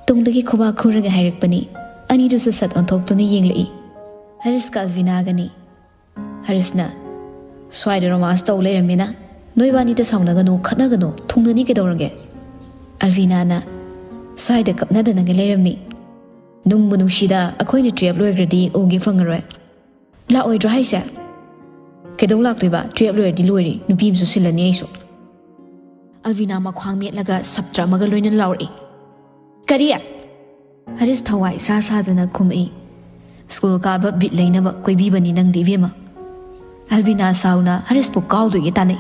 ꯇꯨꯡꯗꯒꯤ ꯈꯨꯕꯥꯛ ꯈꯨꯔꯒ ꯍꯥꯏꯔꯛꯄꯅꯤ꯫ ꯑꯅꯤꯗꯨꯁꯨ ꯁꯠ ꯑꯣꯟꯊꯣꯛꯇꯨꯅ ꯌꯦꯡꯂꯛꯏ꯫ ꯍꯔꯤꯁꯀ ꯑꯜꯚꯤꯅꯥꯒꯅꯤ꯫ ꯍꯔꯤꯁꯅ, "ꯁ꯭ꯋꯥꯏꯗ ꯔꯣꯃꯥꯟꯁ ꯇꯧ ꯂꯩꯔꯝꯃꯤꯅ ꯅꯣꯏꯕꯥꯅꯤꯗ ꯁꯥꯎꯅꯒꯅꯨ, ꯈꯠꯅꯒꯅꯨ, ꯊꯨꯡꯅꯅꯤ ꯀꯩꯗꯧꯔꯒꯦ?" ꯑꯜꯚꯤꯅꯥꯅ, "ꯁ꯭ꯋꯥꯏꯗ ꯀꯞꯅꯗꯅꯒ ꯂꯩꯔꯝꯃꯤ꯫ ꯅꯨꯡꯕꯨ ꯅꯨꯡꯁꯤꯗ, ꯑꯩꯈꯣꯏꯅ ꯇꯨꯌꯦꯜꯞ ꯂꯣꯏꯈ꯭ꯔꯗꯤ ꯎꯒꯦ ꯐꯪꯉꯔꯣꯏ꯫ ꯂꯥꯛꯑꯣꯏꯗ꯭ꯔꯣ ꯍꯥꯏꯁꯦ?" "ꯀꯩꯗꯧ ꯂꯥꯛꯇꯣꯏꯕ? ꯇꯨꯌꯦꯜꯞ ꯂꯣꯏꯔꯗꯤ ꯂꯣꯏꯔꯦ, ꯅꯨꯄꯤ ꯑꯃꯁꯨ ꯁꯤꯜꯂꯅꯤ ꯑꯩꯁꯨ"꯫ ꯑꯜꯕꯤꯅꯥ ꯃꯈ꯭ꯋꯥꯡ ꯃꯦꯠꯂꯒ ꯁꯥꯇ꯭ꯔ ꯑꯃꯒ ꯂꯣꯏꯅꯅ ꯂꯥꯎꯔꯛꯏ꯫ "ꯀꯔꯤ?" ꯍꯔꯤꯁ ꯊꯋꯥꯏ ꯏꯁꯥ ꯁꯥꯗꯅ ꯈꯨꯝꯃꯛꯏ꯫ "ꯁ꯭ꯀꯨꯜ ꯀꯥꯕ ꯕꯤꯠ ꯂꯩꯅꯕ ꯀꯣꯏꯕꯤꯕꯅꯤ ꯅꯪꯗꯤ, ꯏꯕꯦꯝꯃ"꯫ ꯑꯜꯕꯤꯅꯥ ꯁꯥꯎꯅ ꯍꯔꯤꯁꯄꯨ ꯀꯥꯎꯗꯣꯏꯒꯦ ꯇꯥꯅꯩ꯫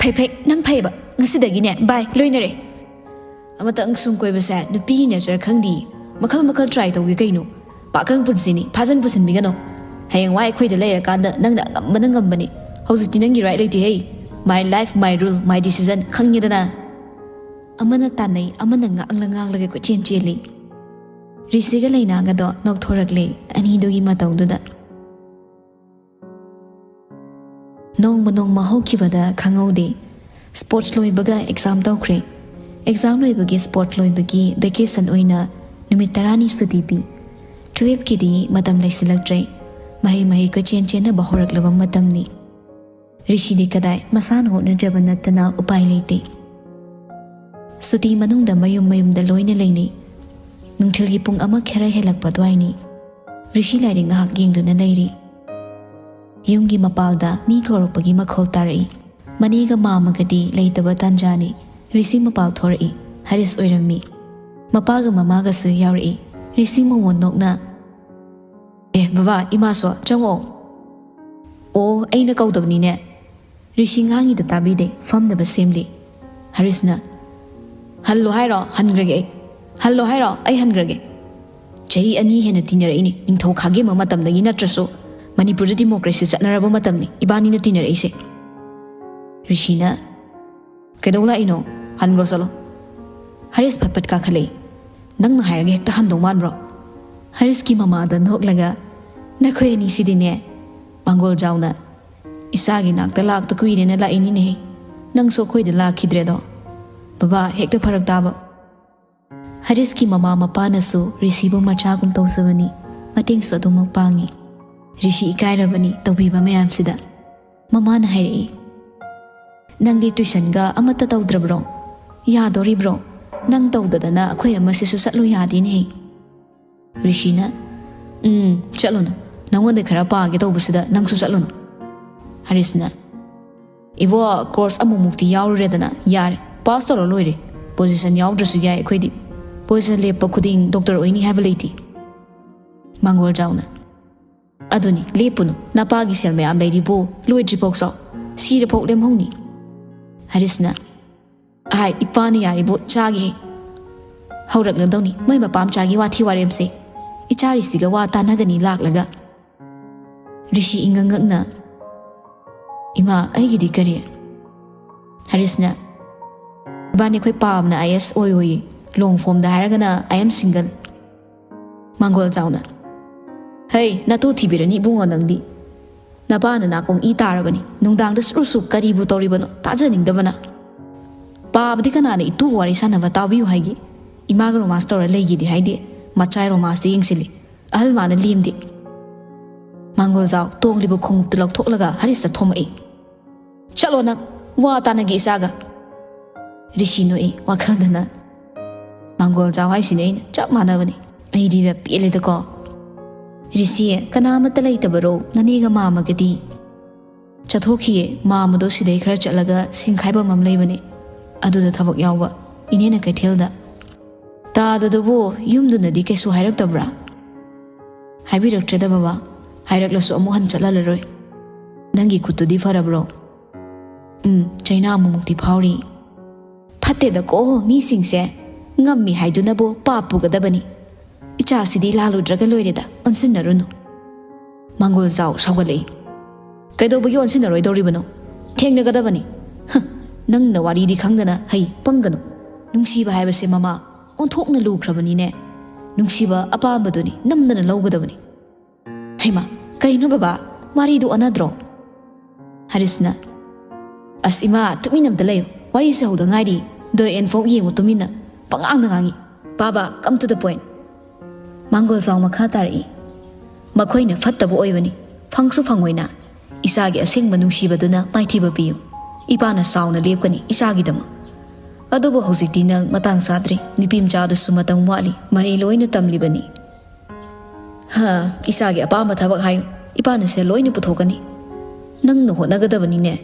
"ꯐꯩ ꯐꯩ, ꯅꯪ ꯐꯩꯕ꯫ ꯉꯁꯤꯗꯒꯤꯅꯦ, ꯕꯥꯏ, ꯂꯣꯏꯅꯔꯦ꯫ ꯑꯃꯇꯪ ꯁꯨꯝ ꯀꯣꯏꯕꯁꯦ ꯅꯨꯄꯤꯒꯤ ꯅꯦꯆꯔ ꯈꯪꯗꯤꯌꯦ꯫ ꯃꯈꯜ ꯃꯈꯜ ꯇ꯭ꯔꯥꯏ ꯇꯧꯒꯦ ꯀꯩꯅꯣ꯫ ꯄꯥꯈꯪ ꯄꯨꯟꯁꯤꯅꯤ, ꯐꯥꯖꯟ ꯄꯨꯁꯤꯟꯕꯤꯒꯅꯣ꯫ ꯍꯌꯦꯡꯋꯥꯏ ꯑꯩꯈꯣꯏꯗ ꯂꯩꯔꯀꯥꯟꯗ ꯅꯪꯅ ꯑꯉꯝꯕꯅ ꯉꯝꯕꯅꯤ꯫ ꯍꯧꯖꯤꯛꯇꯤ ꯅꯪꯒꯤ ꯔꯥꯏꯠ ꯂꯩꯇꯦꯍꯦ꯫ My life, my rule, my decision, ꯈꯪꯉꯦꯗꯅ"꯫ ꯑꯃꯅ ꯇꯥꯟꯅꯩ, ꯑꯃꯅ ꯉꯥꯡꯂ ꯉꯥꯡꯂꯒ ꯀꯣꯏꯆꯦꯟ ꯆꯦꯜꯂꯤ꯫ ꯔꯤꯁꯤꯒ ꯂꯩꯅꯥꯒꯗꯣ ꯅꯣꯛꯊꯣꯔꯛꯂꯦ ꯑꯅꯤꯗꯨꯒꯤ ꯃꯇꯧꯗꯨꯗ꯫ ꯅꯣꯡꯃ ꯅꯣꯡꯃ ꯍꯧꯈꯤꯕꯗ ꯈꯪꯍꯧꯗꯦ꯫ ꯁ꯭ꯄꯣꯔꯠꯁ ꯂꯣꯏꯕꯒ ꯑꯦꯛꯖꯥꯝ ꯇꯧꯈ꯭ꯔꯦ꯫ ꯑꯦꯛꯖꯥꯝ ꯂꯣꯏꯕꯒꯤ, ꯁ꯭ꯄꯣꯔꯠꯁ ꯂꯣꯏꯕꯒꯤ ꯚꯦꯀꯦꯁꯟ ꯑꯣꯏꯅ ꯅꯨꯃꯤꯠ ꯇꯔꯥꯅꯤ ꯁꯨꯇꯤ ꯄꯤ꯫ ꯇꯨꯌꯦꯜꯞꯀꯤꯗꯤ ꯃꯇꯝ ꯂꯩꯁꯤꯜꯂꯛꯇ꯭ꯔꯦ꯫ ꯃꯍꯩ ꯃꯍꯩ ꯀꯣꯏꯆꯦꯟ ꯆꯦꯟꯅꯕ ꯍꯧꯔꯛꯂꯕ ꯃꯇꯝꯅꯤ꯫ ꯔꯤꯁꯤꯗꯤ ꯀꯗꯥꯏ, ꯃꯁꯥꯅ ꯍꯣꯠꯅꯖꯕ ꯅꯠꯇꯅ ꯎꯄꯥꯏ ꯂꯩꯇꯦ꯫ ꯁꯨꯇꯤ ꯃꯅꯨꯡꯗ ꯃꯌꯨꯝ ꯃꯌꯨꯝꯗ ꯂꯣꯏꯅ ꯂꯩꯅꯩ꯫ ꯅꯨꯡꯊꯤꯜꯒꯤ ꯄꯨꯡ ꯑꯃ ꯈꯔ ꯍꯦꯜꯂꯛꯄ ꯑꯗꯨꯋꯥꯏꯅꯤ꯫ ꯔꯤꯁꯤ ꯂꯥꯏꯔꯤꯛ ꯉꯥꯏꯍꯥꯛ ꯌꯦꯡꯗꯨꯅ ꯂꯩꯔꯤ꯫ ꯌꯨꯝꯒꯤ ꯃꯄꯥꯜꯗ ꯃꯤ ꯀꯧꯔꯛꯄꯒꯤ ꯃꯈꯣꯜ ꯇꯥꯔꯛꯏ꯫ ꯃꯅꯦꯒ ꯃꯥꯃꯒꯗꯤ ꯂꯩꯇꯕ ꯇꯥꯟꯖꯥꯅꯤ꯫ ꯔꯤꯁꯤ ꯃꯄꯥꯜ ꯊꯣꯔꯛꯏ꯫ ꯍꯔꯤꯁ ꯑꯣꯏꯔꯝꯃꯤ꯫ ꯃꯄꯥꯒ ꯃꯃꯥꯒꯁꯨ ꯌꯥꯎꯔꯛꯏ꯫ ꯔꯤꯁꯤ ꯃꯉꯣꯟ ꯅꯣꯛꯅ, "ꯑꯦ ꯕꯕꯥ, ꯏꯃꯥꯁꯨ ꯆꯪꯉꯛꯑꯣ"꯫ "ꯑꯣ, ꯑꯩꯅ ꯀꯧꯗꯕꯅꯤꯅꯦ"꯫ ꯔꯤꯁꯤ ꯉꯥꯡꯉꯤꯗꯣ ꯇꯥꯕꯤꯗꯦ, ꯐꯝꯅꯕ ꯁꯦꯝꯂꯤ꯫ ꯍꯔꯤꯁꯅ, "ꯍꯜꯂꯣ ꯍꯥꯏꯔꯣ? ꯍꯟꯈ꯭ꯔꯒꯦ ꯑꯩ꯫ ꯍꯜꯂꯣ ꯍꯥꯏꯔꯣ? ꯑꯩ ꯍꯟꯈ꯭ꯔꯒꯦ"꯫ "ꯆꯍꯤ ꯑꯅꯤ ꯍꯦꯟꯅ ꯇꯤꯟꯅꯔꯛꯏꯅꯦ, ꯅꯤꯡꯊꯧ ꯈꯥꯒꯦꯝꯕ ꯃꯇꯝꯗꯒꯤ ꯅꯠꯇ꯭ꯔꯁꯨ꯫ ꯃꯅꯤꯄꯨꯔꯗ ꯗꯤꯃꯣꯀ꯭ꯔꯦꯁꯤ ꯆꯠꯅꯔꯕ ꯃꯇꯝꯅꯤ ꯏꯕꯥꯅꯤꯅ ꯇꯤꯟꯅꯔꯛꯏꯁꯦ"꯫ ꯔꯤꯁꯤꯅ, "ꯀꯩꯗꯧ ꯂꯥꯛꯏꯅꯣ? ꯍꯟꯈ꯭ꯔꯣ ꯆꯠꯂꯣ"꯫ ꯍꯔꯤꯁ ꯐꯠ ꯐꯠ ꯀꯥꯈꯠꯂꯛꯏ꯫ "ꯅꯪꯅ ꯍꯥꯏꯔꯒ ꯍꯦꯛꯇ ꯍꯟꯗꯧ ꯃꯥꯟꯕ꯭ꯔꯣ?" ꯍꯔꯤꯁꯀꯤ ꯃꯃꯥꯗ ꯅꯣꯛꯂꯒ, "ꯅꯈꯣꯏ ꯑꯅꯤꯁꯤꯗꯤꯅꯦ, ꯃꯥꯡꯒꯣꯜ ꯖꯥꯎꯅ ꯏꯆꯥꯒꯤ ꯅꯥꯛꯇ ꯂꯥꯛꯇ ꯀꯨꯏꯔꯦꯅ ꯂꯥꯛꯏꯅꯤꯅꯦꯍꯦ꯫ ꯅꯪꯁꯨ ꯑꯩꯈꯣꯏꯗ ꯂꯥꯛꯈꯤꯗ꯭ꯔꯦꯗꯣ꯫ ꯕꯕꯥ, ꯍꯦꯛꯇ ꯐꯔꯛ ꯇꯥꯕ"꯫ ꯍꯔꯤꯁꯀꯤ ꯃꯃꯥ ꯃꯄꯥꯅꯁꯨ ꯔꯤꯁꯤꯕꯨ ꯃꯆꯥꯒꯨꯝ ꯇꯧꯖꯕꯅꯤ, ꯃꯇꯦꯡꯁꯨ ꯑꯗꯨꯃꯛ ꯄꯥꯡꯉꯤ꯫ ꯔꯤꯁꯤ ꯏꯀꯥꯏꯔꯕꯅꯤ ꯇꯧꯕꯤꯕ ꯃꯌꯥꯝꯁꯤꯗ꯫ ꯃꯃꯥꯅ ꯍꯥꯏꯔꯛꯏ, "ꯅꯪꯗꯤ ꯇꯨꯏꯁꯟꯒ ꯑꯃꯠꯇ ꯇꯧꯗ꯭ꯔꯕ꯭ꯔꯣ? ꯌꯥꯗꯣꯔꯤꯕ꯭ꯔꯣ? ꯅꯪ ꯇꯧꯗꯗꯅ ꯑꯩꯈꯣꯏ ꯑꯃꯁꯤꯁꯨ ꯆꯠꯂꯨ ꯌꯥꯗꯦꯅꯦꯍꯦ"꯫ ꯔꯤꯁꯤꯅ, "ꯎꯝ, ꯆꯠꯂꯨꯅꯨ꯫ ꯅꯪꯉꯣꯟꯗ ꯈꯔ ꯄꯥꯒꯦ ꯇꯧꯕꯁꯤꯗ ꯅꯪꯁꯨ ꯆꯠꯂꯨꯅꯨ"꯫ ꯍꯔꯤꯁꯅ, "ꯏꯕꯣ, ꯀꯣꯔꯁ ꯑꯃꯨꯛꯃꯨꯛꯇꯤ ꯌꯥꯎꯔꯨꯔꯦꯗꯅ, ꯌꯥꯔꯦ, ꯄꯥꯁ ꯇꯧꯔ ꯂꯣꯏꯔꯦ꯫ ꯄꯣꯖꯤꯁꯟ ꯌꯥꯎꯗ꯭ꯔꯁꯨ ꯌꯥꯏ ꯑꯩꯈꯣꯏꯗꯤ꯫ ꯄꯣꯖꯤꯁꯟ ꯂꯦꯞꯄ ꯈꯨꯗꯤꯡ ꯗꯣꯛꯇꯔ ꯑꯣꯏꯅꯤ ꯍꯥꯏꯕ ꯂꯩꯇꯦ꯫" ꯃꯥꯡꯒꯣꯜꯖꯥꯎꯅ, "ꯑꯗꯨꯅꯤ, ꯂꯦꯞꯄꯨꯅꯨ, ꯅꯄꯥꯒꯤ ꯁꯦꯜ ꯃꯌꯥꯝ ꯂꯩꯔꯤꯕꯨ ꯂꯣꯏꯗ꯭ꯔꯤꯐꯥꯎ ꯆꯥꯎ, ꯁꯤꯔꯐꯥꯎ ꯂꯦꯝꯍꯧꯅꯤ꯫" ꯍꯔꯤꯁꯅ, "ꯑꯍꯥꯏ, ꯏꯄꯥꯅ ꯌꯥꯔꯤꯕꯨ ꯆꯥꯒꯦ꯫ ꯍꯧꯔꯛꯂꯗꯧꯅꯤ ꯃꯣꯏ ꯃꯄꯥꯝꯆꯥꯒꯤ ꯋꯥꯊꯤ ꯋꯥꯔꯦꯝꯁꯦ꯫ ꯏꯆꯥꯔꯤꯁꯤꯒ ꯋꯥ ꯇꯥꯟꯅꯒꯅꯤ ꯂꯥꯛꯂꯒ꯫" ꯔꯤꯁꯤ ꯏꯉꯛ ꯉꯛꯅ, "ꯏꯃꯥ, ꯑꯩꯒꯤꯗꯤ ꯀꯔꯤ?" ꯍꯔꯤꯁꯅ, "ꯏꯕꯥꯅꯤ ꯑꯩꯈꯣꯏ ꯄꯥꯕꯅ ꯑꯥꯏ ꯑꯦꯁ ꯑꯣꯏ ꯑꯣꯏꯌꯦ, ꯂꯣꯡ ꯐꯣꯝꯗ ꯍꯥꯏꯔꯒꯅ ꯑꯥꯏ ꯑꯦꯝ ꯁꯤꯡꯒꯜ꯫" ꯃꯥꯡꯒꯣꯜꯖꯥꯎꯅ, "ꯍꯩ, ꯅꯇꯨ ꯊꯤꯕꯤꯔꯅꯤ ꯏꯕꯨꯡꯉꯣ ꯅꯪꯗꯤ꯫ ꯅꯄꯥꯅ ꯅꯥꯀꯣꯡ ꯏ ꯇꯥꯔꯕꯅꯤ, ꯅꯨꯡꯗꯥꯡꯗ ꯁꯨꯔꯨ ꯁꯨ ꯀꯔꯤꯕꯨ ꯇꯧꯔꯤꯕꯅꯣ ꯇꯥꯖꯅꯤꯡꯗꯕꯅ꯫ ꯄꯥꯕꯗꯤ ꯀꯅꯥꯅ ꯏꯇꯨ ꯋꯥꯔꯤ ꯁꯥꯟꯅꯕ ꯇꯥꯕꯤꯌꯨ ꯍꯥꯏꯒꯦ? ꯏꯃꯥꯒ ꯔꯣꯃꯥꯟꯁ ꯇꯧꯔ ꯂꯩꯒꯦꯗꯤ ꯍꯥꯏꯗꯦ, ꯃꯆꯥꯏ ꯔꯣꯃꯥꯟꯁꯇ ꯌꯦꯡꯁꯤꯜꯂꯤ꯫ ꯑꯍꯜ ꯃꯥꯅ ꯂꯦꯝꯗꯦ꯫" ꯃꯥꯡꯒꯣꯜꯖꯥꯎ ꯇꯣꯡꯂꯤꯕ ꯈꯣꯡꯎꯞꯇꯨ ꯂꯧꯊꯣꯛꯂꯒ ꯍꯔꯤꯁꯇ ꯊꯣꯝꯃꯛꯏ꯫ "ꯆꯠꯂꯣ ꯅꯪ, ꯋꯥ ꯇꯥꯅꯒꯦ ꯏꯆꯥꯒ꯫" ꯔꯤꯁꯤ ꯅꯣꯛꯏ ꯋꯥꯈꯜꯗꯅ, "ꯃꯥꯡꯒꯣꯜꯖꯥꯎ ꯍꯥꯏꯁꯤꯅꯦ ꯑꯩꯅ ꯆꯞ ꯃꯥꯟꯅꯕꯅꯤ꯫ ꯑꯩꯗꯤ ꯏꯕꯦꯝ ꯄꯦꯜꯂꯦꯗꯀꯣ꯫ ꯔꯤꯁꯤ, ꯀꯅꯥ ꯑꯃꯠꯇ ꯂꯩꯇꯕꯔꯣ ꯅꯅꯦꯒ ꯃꯥꯃꯒꯗꯤ?" "ꯆꯠꯊꯣꯛꯈꯤꯌꯦ, ꯃꯥꯃꯗꯣ ꯁꯤꯗꯩ ꯈꯔ ꯆꯠꯂꯒ ꯁꯤꯡꯈꯥꯏꯕꯝ ꯑꯃ ꯂꯩꯕꯅꯦ, ꯑꯗꯨꯗ ꯊꯕꯛ ꯌꯥꯎꯕ, ꯏꯅꯦꯅ ꯀꯩꯊꯦꯜꯗ꯫" "ꯇꯥꯗꯗꯨꯕꯨ ꯌꯨꯝꯗꯨꯅꯗꯤ ꯀꯩꯁꯨ ꯍꯥꯏꯔꯛꯇꯕ꯭ꯔꯥ?" "ꯍꯥꯏꯕꯤꯔꯛꯇ꯭ꯔꯦꯗ ꯕꯕꯥ, ꯍꯥꯏꯔꯛꯂꯁꯨ ꯑꯃꯨꯛ ꯍꯟ ꯆꯠꯍꯜꯂꯔꯣꯏ꯫ ꯅꯪꯒꯤ ꯈꯨꯠꯇꯨꯗꯤ ꯐꯔꯕ꯭ꯔꯣ?" "ꯎꯝ, ꯆꯩꯅꯥ ꯑꯃꯨꯛꯃꯨꯛꯇꯤ ꯐꯥꯎꯔꯤ꯫" "ꯐꯠꯇꯦꯗꯀꯣ ꯃꯤꯁꯤꯡꯁꯦ, ꯉꯝꯃꯤ ꯍꯥꯏꯗꯨꯅꯕꯨ ꯄꯥꯞ ꯄꯨꯒꯗꯕꯅꯤ꯫ ꯏꯆꯥꯁꯤꯗꯤ ꯂꯥꯜꯂꯨꯗ꯭ꯔꯒ ꯂꯣꯏꯔꯦꯗ, ꯑꯣꯟꯁꯤꯟꯅꯔꯨꯅꯨ꯫" ꯃꯥꯡꯒꯣꯜꯖꯥꯎ ꯁꯥꯎꯒꯠꯂꯛꯏ꯫ "ꯀꯩꯗꯧꯕꯒꯤ ꯑꯣꯟꯁꯤꯟꯅꯔꯣꯏꯗꯧꯔꯤꯕꯅꯣ? ꯊꯦꯡꯅꯒꯗꯕꯅꯤ꯫ ꯍ, ꯅꯪꯅ ꯋꯥꯔꯤꯗꯤ ꯈꯪꯗꯅ ꯍꯩ ꯄꯪꯒꯅꯨ꯫ ꯅꯨꯡꯁꯤꯕ ꯍꯥꯏꯕꯁꯦ ꯃꯃꯥ ꯑꯣꯟꯊꯣꯛꯅ ꯂꯨꯈ꯭ꯔꯕꯅꯤꯅꯦ꯫ ꯅꯨꯡꯁꯤꯕ ꯑꯄꯥꯝꯕꯗꯨꯅꯤ ꯅꯝꯗꯅ ꯂꯧꯒꯗꯕꯅꯤ꯫" "ꯍꯩꯃꯥ, ꯀꯩꯅꯣ ꯕꯕꯥ, ꯋꯥꯔꯤꯗꯨ ꯑꯣꯟꯅꯗ꯭ꯔꯣ?" ꯍꯔꯤꯁꯅ, "ꯑꯁ ꯏꯃꯥ, ꯇꯨꯃꯤꯟ ꯑꯝꯇ ꯂꯩꯌꯨ, ꯋꯥꯔꯤꯁꯦ ꯍꯧꯗ ꯉꯥꯏꯔꯤ꯫ ꯗꯣ ꯑꯦꯟ ꯐꯣꯛ ꯌꯦꯡꯉꯨ ꯇꯨꯃꯤꯟꯅ, ꯄꯉꯥꯡꯗ ꯉꯥꯡꯉꯤ꯫ ꯕꯥꯕꯥ, come to the point꯫" ꯃꯥꯡꯒꯣꯜꯖꯥꯎ ꯃꯈꯥ ꯇꯥꯔꯛꯏ꯫ "ꯃꯈꯣꯏꯅ ꯐꯠꯇꯕ ꯑꯣꯏꯕꯅꯤ, ꯐꯪꯁꯨ ꯐꯪꯉꯣꯏꯅ꯫ ꯏꯆꯥꯒꯤ ꯑꯁꯦꯡꯕ ꯅꯨꯡꯁꯤꯕꯗꯨꯅ ꯃꯥꯏꯊꯤꯕ ꯄꯤꯌꯨ꯫ ꯏꯄꯥꯅ ꯆꯥꯎꯅ ꯂꯦꯞꯀꯅꯤ ꯏꯆꯥꯒꯤꯗꯃꯛ꯫ ꯑꯗꯨꯕꯨ ꯍꯧꯖꯤꯛꯇꯤ ꯅꯪ ꯃꯇꯥꯡ ꯆꯥꯗ꯭ꯔꯤ, ꯅꯨꯄꯤ ꯃꯆꯥꯗꯨꯁꯨ ꯃꯇꯝ ꯋꯥꯠꯂꯤ, ꯃꯍꯩ ꯂꯣꯏꯅ ꯇꯝꯂꯤꯕꯅꯤ꯫ ꯍꯥ, ꯏꯆꯥꯒꯤ ꯑꯄꯥꯝꯕ ꯊꯕꯛ ꯍꯥꯏꯌꯨ, ꯏꯄꯥꯅ ꯁꯦꯜ ꯂꯣꯏꯅ ꯄꯨꯊꯣꯛꯀꯅꯤ꯫" ꯅꯪꯅ ꯍꯣꯠꯅꯒꯗꯕꯅꯤꯅꯦ꯫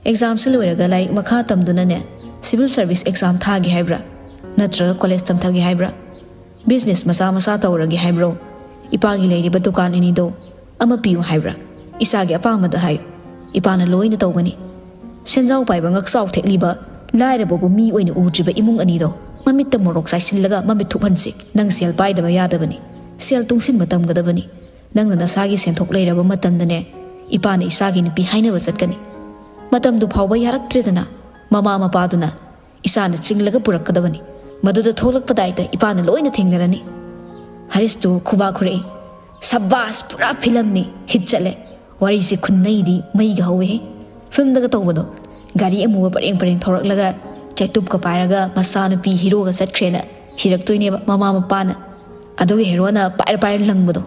ꯑꯦꯛꯖꯥꯝꯁꯤ ꯂꯣꯏꯔꯒ ꯂꯥꯏꯔꯤꯛ ꯃꯈꯥ ꯇꯝꯗꯨꯅꯅꯦ, ꯁꯤꯚꯤꯜ ꯁꯥꯔꯚꯤꯁ ꯑꯦꯛꯖꯥꯝ ꯊꯥꯒꯦ ꯍꯥꯏꯕ꯭ꯔꯥ? ꯅꯠꯇ꯭ꯔꯒ ꯀꯣꯂꯦꯖ ꯇꯝꯊꯒꯦ ꯍꯥꯏꯕ꯭ꯔꯥ? ꯕꯤꯖꯤꯅꯦꯁ ꯃꯆꯥ ꯃꯆꯥ ꯇꯧꯔꯒꯦ ꯍꯥꯏꯕ꯭ꯔꯣ? ꯏꯄꯥꯒꯤ ꯂꯩꯔꯤꯕ ꯗꯨꯀꯥꯟ ꯑꯅꯤꯗꯣ ꯑꯃ ꯄꯤꯌꯨ ꯍꯥꯏꯕ꯭ꯔꯥ? ꯏꯆꯥꯒꯤ ꯑꯄꯥꯝꯕꯗ ꯍꯥꯏꯌꯨ, ꯏꯄꯥꯅ ꯂꯣꯏꯅ ꯇꯧꯒꯅꯤ꯫ ꯁꯦꯟꯖꯥꯎ ꯄꯥꯏꯕ ꯉꯛꯆꯥꯎ ꯊꯦꯛꯂꯤꯕ ꯂꯥꯏꯔꯕꯕꯨ ꯃꯤ ꯑꯣꯏꯅ ꯎꯗ꯭ꯔꯤꯕ ꯏꯃꯨꯡ ꯑꯅꯤꯗꯣ ꯃꯃꯤꯠꯇ ꯃꯣꯔꯣꯛ ꯆꯥꯏꯁꯤꯜꯂꯒ ꯃꯃꯤꯠ ꯊꯨꯞꯍꯟꯁꯤ꯫ ꯅꯪ ꯁꯦꯜ ꯄꯥꯏꯗꯕ ꯌꯥꯗꯕꯅꯤ, ꯁꯦꯜ ꯇꯨꯡꯁꯤꯟꯕ ꯇꯝꯒꯗꯕꯅꯤ꯫ ꯅꯪꯅ ꯅꯁꯥꯒꯤ ꯁꯦꯟꯊꯣꯛ ꯂꯩꯔꯕ ꯃꯇꯝꯗꯅꯦ, ꯏꯄꯥꯅ ꯏꯆꯥꯒꯤ ꯅꯨꯄꯤ ꯍꯥꯏꯅꯕ ꯆꯠꯀꯅꯤ꯫ ꯃꯇꯝꯗꯨ ꯐꯥꯎꯕ ꯌꯥꯔꯛꯇ꯭ꯔꯦꯗꯅ, ꯃꯃꯥ ꯃꯄꯥꯗꯨꯅ ꯏꯆꯥꯅ ꯆꯤꯡꯂꯒ ꯄꯨꯔꯛꯀꯗꯕꯅꯤ꯫ ꯃꯗꯨꯗ ꯊꯣꯛꯂꯛꯄꯗꯥꯏꯗ ꯏꯄꯥꯅ ꯂꯣꯏꯅ ꯊꯦꯡꯅꯔꯅꯤ꯫ ꯍꯔꯤꯁꯇꯨ ꯈꯨꯕꯥꯛ ꯈꯨꯔꯛꯏ꯫ ꯁꯕꯥꯁ, ꯄꯨꯔꯥ ꯐꯤꯂꯝꯅꯤ, ꯍꯤꯠ ꯆꯠꯂꯦ꯫ ꯋꯥꯔꯤꯁꯤ ꯈꯨꯟꯅꯩꯗꯤ ꯃꯩꯒ ꯍꯧꯋꯦꯍꯦ꯫ ꯐꯤꯂꯝꯗꯒ ꯇꯧꯕꯗꯣ, ꯒꯥꯔꯤ ꯑꯃꯨꯕ ꯄꯔꯦꯡ ꯄꯔꯦꯡ ꯊꯧꯔꯛꯂꯒ ꯆꯩꯇꯨꯞꯀ ꯄꯥꯏꯔꯒ ꯃꯆꯥꯅꯨꯄꯤ ꯍꯤꯔꯣꯒ ꯆꯠꯈ꯭ꯔꯦꯅ ꯊꯤꯔꯛꯇꯣꯏꯅꯦꯕ ꯃꯃꯥ ꯃꯄꯥꯅ꯫ ꯑꯗꯨꯒ ꯍꯦꯔꯣꯅ ꯄꯥꯏꯔ ꯄꯥꯏꯔ ꯂꯪꯕꯗꯣ꯫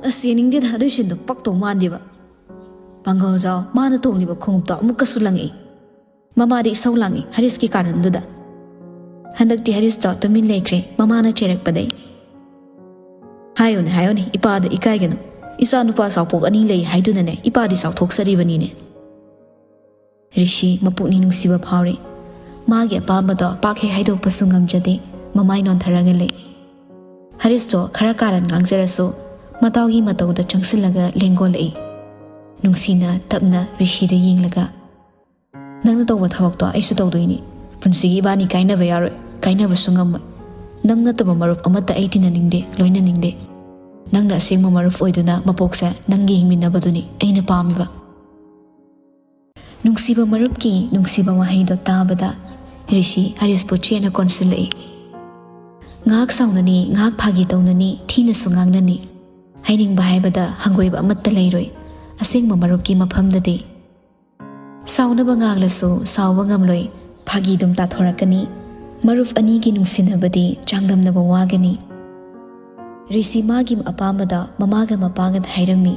ꯑꯁ, ꯌꯦꯡꯅꯤꯡꯗꯦꯗ ꯑꯗꯨꯏ ꯁꯤꯟꯗꯣ, ꯄꯛꯇꯧ ꯃꯥꯟꯗꯦꯕ꯫ ꯄꯥꯡꯒꯜ ꯖꯥꯎ, ꯃꯥꯅ ꯇꯣꯡꯂꯤꯕ ꯈꯣꯡꯎꯞꯇꯣ ꯑꯃꯨꯛꯀꯁꯨ ꯂꯪꯉꯛꯏ꯫ ꯃꯃꯥꯗꯤ ꯏꯁꯧ ꯂꯥꯡꯉꯤ ꯍꯔꯤꯁꯀꯤ ꯀꯥꯔꯟꯗꯨꯗ꯫ ꯍꯟꯗꯛꯇꯤ ꯍꯔꯤꯁꯇꯣ ꯇꯨꯃꯤꯟ ꯂꯩꯈ꯭ꯔꯦ ꯃꯃꯥꯅ ꯆꯩꯔꯛꯄꯗꯩ꯫ ꯍꯥꯏꯌꯨꯅꯦ, ꯍꯥꯏꯌꯨꯅꯦ, ꯏꯄꯥꯗ ꯏꯀꯥꯏꯒꯅꯨ꯫ ꯏꯆꯥ ꯅꯨꯄꯥ ꯆꯥꯎꯄꯣꯛ ꯑꯅꯤ ꯂꯩ ꯍꯥꯏꯗꯨꯅꯅꯦ ꯏꯄꯥꯗꯤ ꯆꯥꯎꯊꯣꯛꯆꯔꯤꯕꯅꯤꯅꯦ꯫ ꯔꯤꯁꯤ ꯃꯄꯨꯛꯅꯤꯡ ꯅꯨꯡꯁꯤꯕ ꯐꯥꯎꯔꯦ꯫ ꯃꯥꯒꯤ ꯑꯄꯥꯝꯕꯗꯣ ꯄꯥꯛ ꯍꯦꯛ ꯍꯥꯏꯗꯣꯛꯄꯁꯨ ꯉꯝꯖꯗꯦ꯫ ꯃꯃꯥꯏ ꯅꯣꯟꯊꯔꯒ ꯂꯩ꯫ ꯍꯔꯤꯁꯇꯣ ꯈꯔ ꯀꯥꯔꯟ ꯉꯥꯡꯖꯔꯁꯨ ꯃꯇꯥꯎꯒꯤ ꯃꯇꯧꯗ ꯆꯪꯁꯤꯜꯂꯒ ꯂꯦꯡꯒꯣꯜꯂꯛꯏ꯫ ꯅꯨꯡꯁꯤꯅ ꯇꯞꯅ ꯔꯤꯁꯤꯗ ꯌꯦꯡꯂꯒ, "ꯅꯪꯅ ꯇꯧꯕ ꯊꯕꯛꯇꯣ ꯑꯩꯁꯨ ꯇꯧꯗꯣꯏꯅꯤ꯫ ꯄꯨꯟꯁꯤꯒꯤ ꯏꯕꯥꯅꯤ ꯀꯥꯏꯅꯕ ꯌꯥꯔꯣꯏ, ꯀꯥꯏꯅꯕꯁꯨ ꯉꯝꯃꯣꯏ꯫ ꯅꯪ ꯅꯠꯇꯕ ꯃꯔꯨꯞ ꯑꯃꯠꯇ ꯑꯩ ꯇꯤꯟꯅꯅꯤꯡꯗꯦ, ꯂꯣꯏꯅꯅꯤꯡꯗꯦ꯫ ꯅꯪꯅ ꯑꯁꯦꯡꯕ ꯃꯔꯨꯞ ꯑꯣꯏꯗꯨꯅ ꯃꯄꯣꯛꯁꯦ ꯅꯪꯒꯤ ꯍꯤꯡꯃꯤꯟꯅꯕꯗꯨꯅꯤ ꯑꯩꯅ ꯄꯥꯝꯃꯤꯕ"꯫ ꯅꯨꯡꯁꯤꯕ ꯃꯔꯨꯞꯀꯤ ꯅꯨꯡꯁꯤꯕ ꯋꯥꯍꯩꯗꯣ ꯇꯥꯕꯗ ꯔꯤꯁꯤ ꯍꯔꯤꯁꯄꯨ ꯆꯦꯠꯅ ꯀꯣꯟꯁꯤꯜꯂꯛꯏ꯫ ꯉꯥꯏꯍꯥꯛ ꯁꯥꯎꯅꯅꯤ, ꯉꯥꯏꯍꯥꯛ ꯐꯥꯒꯤ ꯇꯧꯅꯅꯤ, ꯊꯤꯅꯁꯨ ꯉꯥꯡꯅꯅꯤ꯫ ꯍꯥꯏꯅꯤꯡꯕ ꯍꯥꯏꯕꯗ ꯍꯪꯒꯣꯏꯕ ꯑꯃꯠꯇ ꯂꯩꯔꯣꯏ ꯑꯁꯦꯡꯕ ꯃꯔꯨꯞꯀꯤ ꯃꯐꯝꯗꯗꯤ꯫ ꯁꯥꯎꯅꯕ ꯉꯥꯡꯂꯁꯨ ꯁꯥꯎꯕ ꯉꯝꯂꯣꯏ, ꯐꯥꯒꯤꯗꯨꯝ ꯇꯥꯊꯣꯔꯛꯀꯅꯤ꯫ ꯃꯔꯨꯞ ꯑꯅꯤꯒꯤ ꯅꯨꯡꯁꯤꯅꯕꯗꯤ ꯆꯥꯡꯗꯝꯅꯕ ꯋꯥꯒꯅꯤ꯫ ꯔꯤꯁꯤ ꯃꯥꯒꯤ ꯑꯄꯥꯝꯕꯗ ꯃꯃꯥꯒ ꯃꯄꯥꯒꯗ ꯍꯥꯏꯔꯝꯃꯤ꯫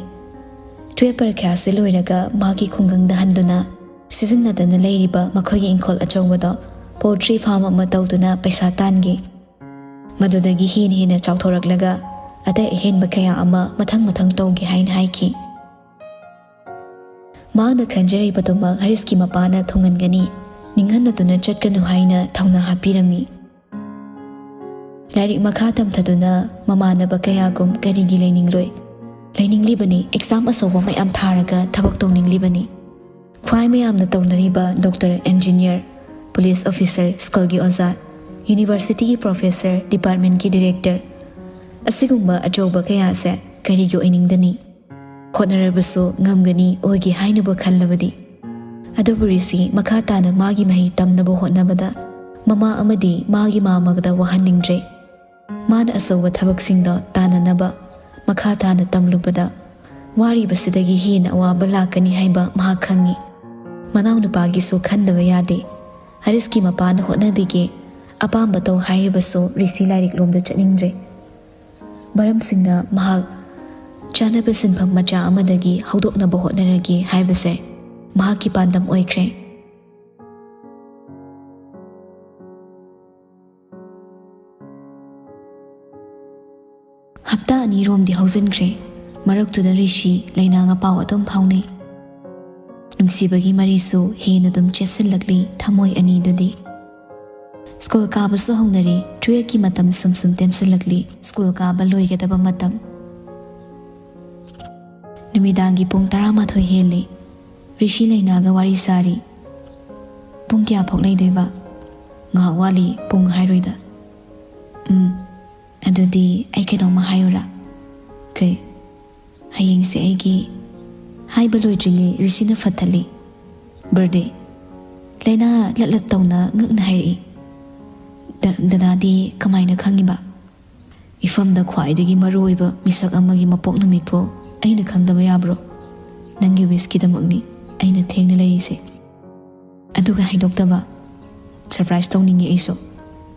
ꯇꯨꯌꯦꯜꯞ ꯄꯔꯤꯈ꯭ꯌꯥꯁꯤ ꯂꯣꯏꯔꯒ ꯃꯥꯒꯤ ꯈꯨꯡꯒꯪꯗ ꯍꯟꯗꯨꯅ ꯁꯤꯖꯤꯟꯅꯗꯅ ꯂꯩꯔꯤꯕ ꯃꯈꯣꯏꯒꯤ ꯏꯪꯈꯣꯜ ꯑꯆꯧꯕꯗ ꯄꯣꯜꯇ꯭ꯔꯤ ꯐꯥꯔꯝ ꯑꯃ ꯇꯧꯗꯨꯅ ꯄꯩꯁꯥ ꯇꯥꯟꯒꯦ꯫ ꯃꯗꯨꯗꯒꯤ ꯍꯦꯟꯅ ꯍꯦꯟꯅ ꯆꯥꯎꯊꯣꯔꯛꯂꯒ ꯑꯇꯩ ꯑꯍꯦꯟꯕ ꯀꯌꯥ ꯑꯃ ꯃꯊꯪ ꯃꯊꯪ ꯇꯧꯒꯦ ꯍꯥꯏꯅ ꯍꯥꯏꯈꯤ꯫ ꯃꯍꯥꯛꯅ ꯈꯟꯖꯔꯤꯕꯗꯨꯃꯛ ꯍꯔꯤꯁꯀꯤ ꯃꯄꯥꯅ ꯊꯨꯡꯍꯟꯒꯅꯤ, ꯅꯤꯡꯍꯟꯅꯗꯨꯅ ꯆꯠꯀꯅꯨ ꯍꯥꯏꯅ ꯊꯧꯅꯥ ꯍꯥꯞꯄꯤꯔꯝꯃꯤ꯫ ꯂꯥꯏꯔꯤꯛ ꯃꯈꯥ ꯇꯝꯊꯗꯨꯅ ꯃꯃꯥꯟꯅꯕ ꯀꯌꯥꯒꯨꯝ ꯀꯔꯤꯒꯤ ꯂꯩꯅꯤꯡꯂꯣꯏ? ꯂꯩꯅꯤꯡꯂꯤꯕꯅꯤ, ꯑꯦꯛꯖꯥꯝ ꯑꯆꯧꯕ ꯃꯌꯥꯝ ꯊꯥꯔꯒ ꯊꯕꯛ ꯇꯧꯅꯤꯡꯂꯤꯕꯅꯤ꯫ ꯈ꯭ꯋꯥꯏ ꯃꯌꯥꯝꯅ ꯇꯧꯅꯔꯤꯕ ꯗꯣꯛꯇꯔ, ꯏꯟꯖꯤꯅꯤꯌꯔ, ꯄꯨꯂꯤꯁ ꯑꯣꯐꯤꯁꯔ, ꯁ꯭ꯀꯨꯜꯒꯤ ꯑꯣꯖꯥ, ꯌꯨꯅꯤꯚꯔꯁꯤꯇꯤꯒꯤ ꯄ꯭ꯔꯣꯐꯦꯁꯔ, ꯗꯤꯄꯥꯔꯠꯃꯦꯟꯠꯀꯤ ꯗꯤꯔꯦꯛꯇꯔ, ꯑꯁꯤꯒꯨꯝꯕ ꯑꯆꯧꯕ ꯀꯌꯥꯁꯦ ꯀꯔꯤꯒꯤ ꯑꯣꯏꯅꯤꯡꯗꯅꯤ? ꯍꯣꯠꯅꯔꯕꯁꯨ ꯉꯝꯒꯅꯤ, ꯑꯣꯏꯒꯦ ꯍꯥꯏꯅꯕꯨ ꯈꯜꯂꯕꯗꯤ꯫ ꯑꯗꯨꯕꯨ ꯔꯤꯁꯤ ꯃꯈꯥ ꯇꯥꯅ ꯃꯥꯒꯤ ꯃꯍꯩ ꯇꯝꯅꯕ ꯍꯣꯠꯅꯕꯗ ꯃꯃꯥ ꯑꯃꯗꯤ ꯃꯥꯒꯤ ꯃꯃꯥꯒꯗ ꯋꯥꯍꯟꯅꯤꯡꯗ꯭ꯔꯦ꯫ ꯃꯥꯅ ꯑꯆꯧꯕ ꯊꯕꯛꯁꯤꯡꯗ ꯇꯥꯟꯅꯅꯕ ꯃꯈꯥ ꯇꯥꯅ ꯇꯝꯂꯨꯕꯗ ꯋꯥꯔꯤꯕꯁꯤꯗꯒꯤ ꯍꯦꯟꯅ ꯑꯋꯥꯕ ꯂꯥꯛꯀꯅꯤ ꯍꯥꯏꯕ ꯃꯍꯥꯛ ꯈꯪꯏ꯫ ꯃꯅꯥꯎꯅꯨꯄꯥꯒꯤꯁꯨ ꯈꯟꯗꯕ ꯌꯥꯗꯦ꯫ ꯍꯔꯤꯁꯀꯤ ꯃꯄꯥꯅ ꯍꯣꯠꯅꯕꯤꯒꯦ, ꯑꯄꯥꯝꯕ ꯇꯧ ꯍꯥꯏꯔꯤꯕꯁꯨ ꯔꯤꯁꯤ ꯂꯥꯏꯔꯤꯛ ꯂꯣꯝꯗ ꯆꯠꯅꯤꯡꯗ꯭ꯔꯦ꯫ ꯃꯔꯝꯁꯤꯡꯅ ꯃꯍꯥꯛ ꯆꯥꯅꯕ ꯁꯤꯟꯐꯝ ꯃꯆꯥ ꯑꯃꯗꯒꯤ ꯍꯧꯗꯣꯛꯅꯕ ꯍꯣꯠꯅꯔꯒꯦ ꯍꯥꯏꯕꯁꯦ ꯃꯍꯥꯛꯀꯤ ꯄꯥꯟꯗꯝ ꯑꯣꯏꯈ꯭ꯔꯦ꯫ ꯍꯞꯇꯥ ꯑꯅꯤꯔꯣꯝꯗꯤ ꯍꯧꯖꯤꯟꯈ꯭ꯔꯦ꯫ ꯃꯔꯛꯇꯨꯗ ꯔꯤꯁꯤ ꯂꯩꯅꯥꯒ ꯄꯥꯎ ꯑꯗꯨꯝ ꯐꯥꯎꯅꯩ꯫ ꯅꯨꯡꯁꯤꯕꯒꯤ ꯃꯔꯤꯁꯨ ꯍꯦꯟꯅ ꯑꯗꯨꯝ ꯆꯦꯠꯁꯤꯜꯂꯛꯂꯤ ꯊꯃꯣꯏ ꯑꯅꯤꯗꯨꯗꯤ꯫ ꯁ꯭ꯀꯨꯜ ꯀꯥꯕꯁꯨ ꯍꯧꯅꯔꯤ, ꯇꯨꯌꯦꯜꯐꯀꯤ ꯃꯇꯝ ꯁꯨꯝ ꯁꯨꯝ ꯇꯦꯟꯁꯤꯜꯂꯛꯂꯤ, ꯁ꯭ꯀꯨꯜ ꯀꯥꯕ ꯂꯣꯏꯒꯗꯕ ꯃꯇꯝ꯫ ꯅꯨꯃꯤꯗꯥꯡꯒꯤ ꯄꯨꯡ ꯇꯔꯥꯃꯥꯊꯣꯏ ꯍꯦꯜꯂꯤ꯫ ꯔꯤꯁꯤ ꯂꯩꯅꯥꯒ ꯋꯥꯔꯤ ꯁꯥꯔꯤ꯫ "ꯄꯨꯡ ꯀꯌꯥ ꯐꯥꯎ ꯂꯩꯗꯣꯏꯕ?" "ꯉꯥꯏꯍꯥꯛ ꯋꯥꯠꯂꯤ, ꯄꯨꯡ ꯍꯥꯏꯔꯣꯏꯗ꯫" "ꯎꯝ, ꯑꯗꯨꯗꯤ ꯑꯩ ꯀꯩꯅꯣꯝꯃ ꯍꯥꯏꯌꯨꯔꯥ?" "ꯀꯩ?" "ꯍꯌꯦꯡꯁꯦ ꯑꯩꯒꯤ꯫" ꯍꯥꯏꯕ ꯂꯣꯏꯗ꯭ꯔꯤꯉꯩ ꯔꯤꯁꯤꯅ ꯐꯠꯊꯠꯂꯤ꯫ "ꯕꯔꯗꯦ?" ꯂꯩꯅꯥ ꯂꯠ ꯂꯠ ꯇꯧꯅ ꯉꯛꯅ ꯍꯥꯏꯔꯛꯏ꯫ "ꯗ-, ꯗꯗꯥꯗꯤ ꯀꯃꯥꯏꯅ ꯈꯪꯉꯤꯕ?" "ꯏꯐꯝꯗ ꯈ꯭ꯋꯥꯏꯗꯒꯤ ꯃꯔꯨ ꯑꯣꯏꯕ ꯃꯤꯁꯛ ꯑꯃꯒꯤ ꯃꯄꯣꯛ ꯅꯨꯃꯤꯠꯄꯨ ꯑꯩꯅ ꯈꯪꯗꯕ ꯌꯥꯕ꯭ꯔꯣ? ꯅꯪꯒꯤ ꯋꯤꯁꯀꯤꯗꯃꯛꯅꯤ ꯑꯩꯅ ꯊꯦꯡꯅ ꯂꯩꯔꯤꯁꯦ꯫" "ꯑꯗꯨꯒ ꯍꯥꯏꯗꯣꯛꯇꯕ? ꯁꯔꯄ꯭ꯔꯥꯏꯖ ꯇꯧꯅꯤꯡꯉꯤ ꯑꯩꯁꯨ,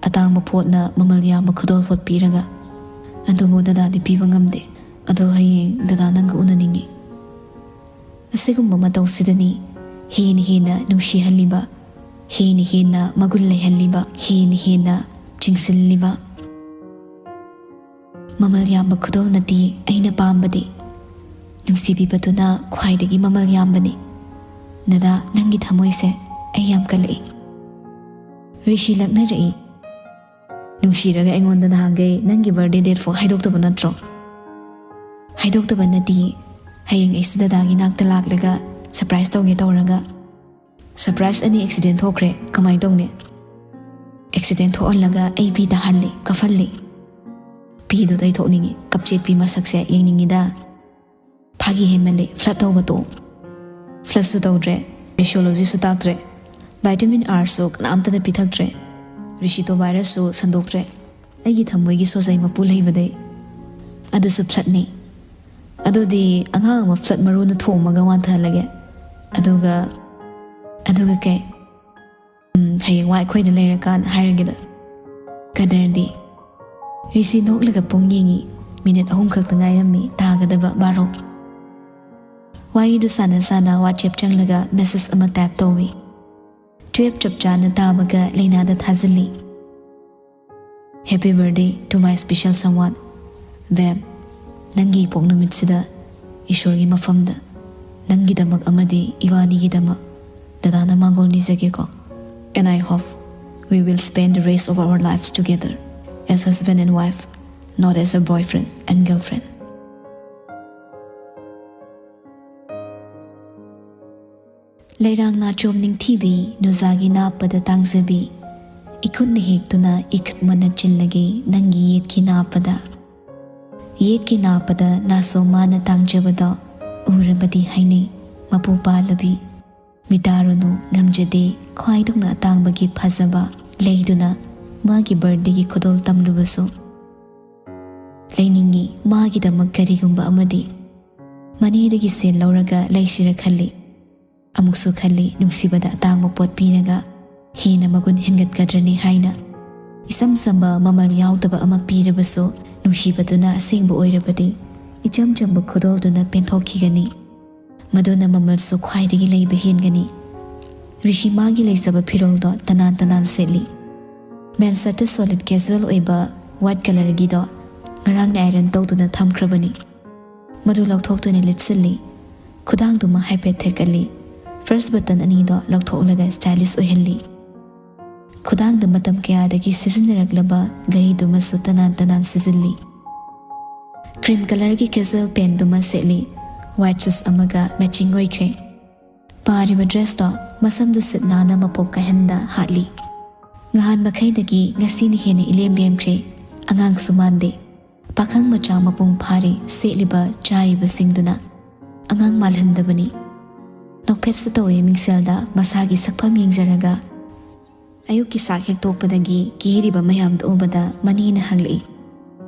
ꯑꯇꯥꯡꯕ ꯄꯣꯠꯅ ꯃꯃꯜ ꯌꯥꯝꯕ ꯈꯨꯗꯣꯜꯄꯣꯠ ꯄꯤꯔꯒ꯫ ꯑꯗꯨꯕꯨ ꯗꯗꯥꯗꯤ ꯄꯤꯕ ꯉꯝꯗꯦ꯫ ꯑꯗꯣ ꯍꯌꯦꯡ ꯗꯗꯥ ꯅꯪꯒ ꯎꯅꯅꯤꯡꯉꯤ꯫" ꯑꯁꯤꯒꯨꯝꯕ ꯃꯇꯧꯁꯤꯗꯅꯤ ꯍꯦꯟꯅ ꯍꯦꯟꯅ ꯅꯨꯡꯁꯤꯍꯜꯂꯤꯕ, ꯍꯦꯟꯅ ꯍꯦꯟꯅ ꯃꯒꯨꯟ ꯂꯩꯍꯜꯂꯤꯕ, ꯍꯦꯟꯅ ꯍꯦꯟꯅ ꯆꯤꯡꯁꯤꯜꯂꯤꯕ꯫ "ꯃꯃꯜ ꯌꯥꯝꯕ ꯈꯨꯗꯣꯜ ꯅꯠꯇꯦ ꯑꯩꯅ ꯄꯥꯝꯕꯗꯤ, ꯅꯨꯡꯁꯤꯕꯤꯕꯗꯨꯅ ꯈ꯭ꯋꯥꯏꯗꯒꯤ ꯃꯃꯜ ꯌꯥꯝꯕꯅꯤ꯫ "ꯅꯗꯥ, ꯅꯪꯒꯤ ꯊꯃꯣꯏꯁꯦ ꯑꯩ ꯌꯥꯝ ꯀꯜꯂꯛꯏ꯫" ꯔꯤꯁꯤ ꯂꯛꯅꯔꯛꯏ꯫ "ꯅꯨꯡꯁꯤꯔꯒ ꯑꯩꯉꯣꯟꯗ ꯅꯍꯥꯟꯈꯩ ꯅꯪꯒꯤ birthday date ꯐꯥꯎ ꯍꯥꯏꯗꯣꯛꯇꯕ ꯅꯠꯇ꯭ꯔꯣ? ꯍꯥꯏꯗꯣꯛꯇꯕ ꯅꯠꯇꯤꯌꯦ꯫ ꯍꯌꯦꯡ ꯑꯩꯁꯨ ꯗꯗꯥꯒꯤ ꯅꯥꯛꯇ ꯂꯥꯛꯂꯒ surprise ꯇꯧꯒꯦ ꯇꯧꯔꯒ, surprise ꯑꯅꯤ accident ꯊꯣꯛꯈ꯭ꯔꯦ꯫ ꯀꯃꯥꯏꯅ ꯇꯧꯅꯤ?" "Accident ꯊꯣꯛꯍꯜꯂꯒ ꯑꯩ ꯄꯤ ꯇꯥꯍꯜꯂꯤ, ꯀꯞꯍꯜꯂꯤ꯫ ꯄꯤꯗꯣ ꯇꯩꯊꯣꯛꯅꯤꯡꯉꯤ, ꯀꯞꯆꯦꯠꯄꯤ ꯃꯁꯛꯁꯦ ꯌꯦꯡꯅꯤꯡꯉꯤꯗ꯫" "ꯐꯥꯒꯤ ꯍꯦꯟꯃꯜꯂꯦ, flirt ꯇꯧꯕ ꯇꯣꯛꯑꯣ꯫" "Flirtꯁꯨ ꯇꯧꯗ꯭ꯔꯦ, Reflexologyꯁꯨ ꯇꯥꯛꯇ꯭ꯔꯦ, vitamin Rꯁꯨ ꯀꯅꯥꯝꯇꯅ ꯄꯤꯊꯛꯇ꯭ꯔꯦ, Ricito virusꯁꯨ ꯁꯟꯗꯣꯛꯇ꯭ꯔꯦ꯫ ꯑꯩꯒꯤ ꯊꯃꯣꯏꯒꯤ ꯁꯣꯖꯩ ꯃꯄꯨ ꯂꯩꯕꯗꯩ꯫ ꯑꯗꯨꯁꯨ flirtꯅꯤ꯫ ꯑꯗꯨꯗꯤ ꯑꯉꯥꯡ ꯑꯃ flirt ꯃꯔꯨꯅ ꯊꯣꯝꯃꯒ ꯋꯥꯟꯊꯍꯜꯂꯒꯦ꯫ ꯑꯗꯨꯒ, ꯑꯗꯨꯒ ꯀꯩ? ꯎꯝ, ꯍꯌꯦꯡꯋꯥꯏ ꯑꯩꯈꯣꯏꯗ ꯂꯩꯔꯀꯥꯟ ꯍꯥꯏꯔꯒꯦꯗ꯫" "ꯀꯗꯔꯗꯤ꯫" ꯔꯤꯁꯤ ꯅꯣꯛꯂꯒ ꯄꯨꯡ ꯌꯦꯡꯉꯤ꯫ ꯃꯤꯅꯤꯠ ꯑꯍꯨꯝ ꯈꯛꯇ ꯉꯥꯏꯔꯝꯃꯤ ꯇꯥꯒꯗꯕ ꯕꯥꯔꯣ꯫ ꯋꯥꯔꯤꯗꯨ ꯁꯥꯟꯅ ꯁꯥꯟꯅ WhatsApp ꯆꯪꯂꯒ message ꯑꯃ type ꯇꯧꯏ꯫ Twelve ꯆꯞ ꯆꯥꯅ ꯇꯥꯕꯒ ꯂꯩꯅꯥꯗ ꯊꯥꯖꯤꯜꯂꯤ꯫ "Happy birthday to my special someone꯫ Babe, ꯅꯪꯒꯤ ꯏꯄꯣꯛ ꯅꯨꯃꯤꯠꯁꯤꯗ ꯏꯁꯣꯔꯒꯤ ꯃꯐꯝꯗ ꯅꯪꯒꯤꯗꯃꯛ ꯑꯃꯗꯤ ꯏꯕꯥꯅꯤꯒꯤꯗꯃꯛ ꯗꯗꯥꯅ ꯃꯥꯡꯒꯣꯜ ꯅꯤꯖꯒꯦꯀꯣ꯫ And I hope we will spend the rest of our lives together as husband and wife, not as a boyfriend and girlfriend." ꯂꯩꯔꯥꯡ ꯅꯥꯆꯣꯝ ꯅꯤꯡꯊꯤꯕꯤ, ꯅꯨꯖꯥꯒꯤ ꯅꯥꯞꯄꯗ ꯇꯥꯡꯖꯕꯤ, ꯏꯈꯨꯠꯅ ꯍꯦꯛꯇꯨꯅ ꯏꯈꯠ ꯃꯅꯠ ꯆꯤꯜꯂꯒꯦ ꯅꯪꯒꯤ ꯌꯦꯠꯀꯤ ꯅꯥꯞꯄꯗ꯫ ꯌꯦꯠꯀꯤ ꯅꯥꯞꯄꯗ ꯅꯥꯁꯣꯝ ꯃꯥꯅ ꯇꯥꯡꯖꯕꯗꯣ ꯎꯔꯕꯗꯤ ꯍꯥꯏꯅꯩ ꯃꯄꯨ ꯄꯥꯜꯂꯕꯤ꯫ ꯃꯤꯇꯥꯔꯨꯅꯨ ꯉꯝꯖꯗꯦ ꯈ꯭ꯋꯥꯏꯗꯧꯅ ꯑꯇꯥꯡꯕꯒꯤ ꯐꯖꯕ ꯂꯩꯗꯨꯅ ꯃꯥꯒꯤ birthdayꯒꯤ ꯈꯨꯗꯣꯜ ꯇꯝꯂꯨꯕꯁꯨ꯫ ꯂꯩꯅꯤꯡꯉꯤ ꯃꯥꯒꯤꯗꯃꯛ ꯀꯔꯤꯒꯨꯝꯕ ꯑꯃꯗꯤ꯫ ꯃꯅꯦꯗꯒꯤ ꯁꯦꯜ ꯂꯧꯔꯒ ꯂꯩꯁꯤꯔ ꯈꯜꯂꯤ꯫ ꯑꯃꯨꯛꯁꯨ ꯈꯜꯂꯤ, ꯅꯨꯡꯁꯤꯕꯗ ꯑꯇꯥꯡꯕ ꯄꯣꯠ ꯄꯤꯔꯒ ꯍꯦꯟꯅ ꯃꯒꯨꯟ ꯍꯦꯟꯒꯠꯀꯗ꯭ꯔꯅꯤ ꯍꯥꯏꯅ꯫ ꯏꯆꯝ ꯆꯝꯕ ꯃꯃꯜ ꯌꯥꯎꯗꯕ ꯑꯃ ꯄꯤꯔꯕꯁꯨ, ꯅꯨꯡꯁꯤꯕꯗꯨꯅ ꯑꯁꯦꯡꯕ ꯑꯣꯏꯔꯕꯗꯤ, ꯏꯆꯝ ꯆꯝꯕ ꯈꯨꯗꯣꯜꯗꯨꯅ ꯄꯦꯟꯊꯣꯛꯈꯤꯒꯅꯤ꯫ ꯃꯗꯨꯅ ꯃꯃꯜꯁꯨ ꯈ꯭ꯋꯥꯏꯗꯒꯤ ꯂꯩꯕ ꯍꯦꯟꯒꯅꯤ꯫ ꯔꯤꯁꯤ ꯃꯥꯒꯤ ꯂꯩꯖꯕ ꯐꯤꯔꯣꯜꯗꯣ ꯇꯅꯥꯟ ꯇꯅꯥꯟ ꯁꯦꯠꯂꯤ꯫ ꯃꯦꯟꯁꯠꯇ solid casual ꯑꯣꯏꯕ white colourꯒꯤꯗꯣ ꯉꯔꯥꯡꯅ iron ꯇꯧꯗꯨꯅ ꯊꯝꯈ꯭ꯔꯕꯅꯤ꯫ ꯃꯗꯨ ꯂꯧꯊꯣꯛꯇꯨꯅ ꯂꯤꯠꯁꯤꯜꯂꯤ꯫ ꯈꯨꯗꯥꯡꯗꯨꯃ ꯍꯥꯏꯐꯦꯠ ꯊꯦꯛꯀꯠꯂꯤ꯫ ꯐꯥꯔꯁ ꯕꯇꯟ ꯑꯅꯤꯗꯣ ꯂꯧꯊꯣꯛꯂꯒ ꯁ꯭ꯇꯥꯏꯂꯤꯁ ꯑꯣꯏꯍꯜꯂꯤ꯫ ꯈꯨꯗꯥꯡꯗ ꯃꯇꯝ ꯀꯌꯥꯗꯒꯤ ꯁꯤꯖꯤꯟꯅꯔꯛꯂꯕ ꯘꯔꯤꯗꯨꯃꯁꯨ ꯇꯅꯥꯟ ꯇꯅꯥꯟ ꯁꯤꯖꯤꯜꯂꯤ꯫ ꯀ꯭ꯔꯤꯝ ꯀꯂꯔꯒꯤ ꯀꯦꯖꯨꯋꯦꯜ ꯄꯦꯟꯗꯨꯃ ꯁꯦꯠꯂꯤ꯫ ꯋꯥꯏꯠ ꯁꯨꯁ ꯑꯃꯒ ꯃꯦꯆꯤꯡ ꯑꯣꯏꯈ꯭ꯔꯦ꯫ ꯄꯥꯔꯤꯕ ꯗ꯭ꯔꯦꯁꯇꯣ ꯃꯁꯝꯗꯨ ꯁꯤꯠ ꯅꯥꯟꯅ ꯃꯄꯣꯞ ꯀꯥꯏꯍꯟꯗ ꯍꯥꯠꯂꯤ꯫ ꯉꯍꯥꯟ ꯃꯈꯩꯗꯒꯤ ꯉꯁꯤꯅ ꯍꯦꯟꯅ ꯏꯂꯦꯝ ꯂꯦꯝꯈ꯭ꯔꯦ꯫ ꯑꯉꯥꯡꯁꯨ ꯃꯥꯟꯗꯦ꯫ ꯄꯥꯈꯪ ꯃꯆꯥ ꯃꯄꯨꯡ ꯐꯥꯔꯦ ꯁꯦꯠꯂꯤꯕ ꯆꯥꯔꯤꯕꯁꯤꯡꯗꯨꯅ꯫ ꯑꯉꯥꯡ ꯃꯥꯜꯍꯟꯗꯕꯅꯤ꯫ ꯅꯣꯛꯐꯦꯠꯁꯨ ꯇꯧꯏ ꯃꯤꯡꯁꯦꯜꯗ ꯃꯁꯥꯒꯤ ꯁꯛꯐꯝ ꯌꯦꯡꯖꯔꯒ꯫ ꯑꯌꯨꯛꯀꯤ ꯆꯥꯛ ꯍꯦꯛ ꯇꯣꯛꯄꯗꯒꯤ ꯀꯦꯔꯤꯕ ꯃꯌꯥꯝꯗꯨ ꯎꯕꯗ ꯃꯅꯦꯅ ꯍꯪꯂꯛꯏ,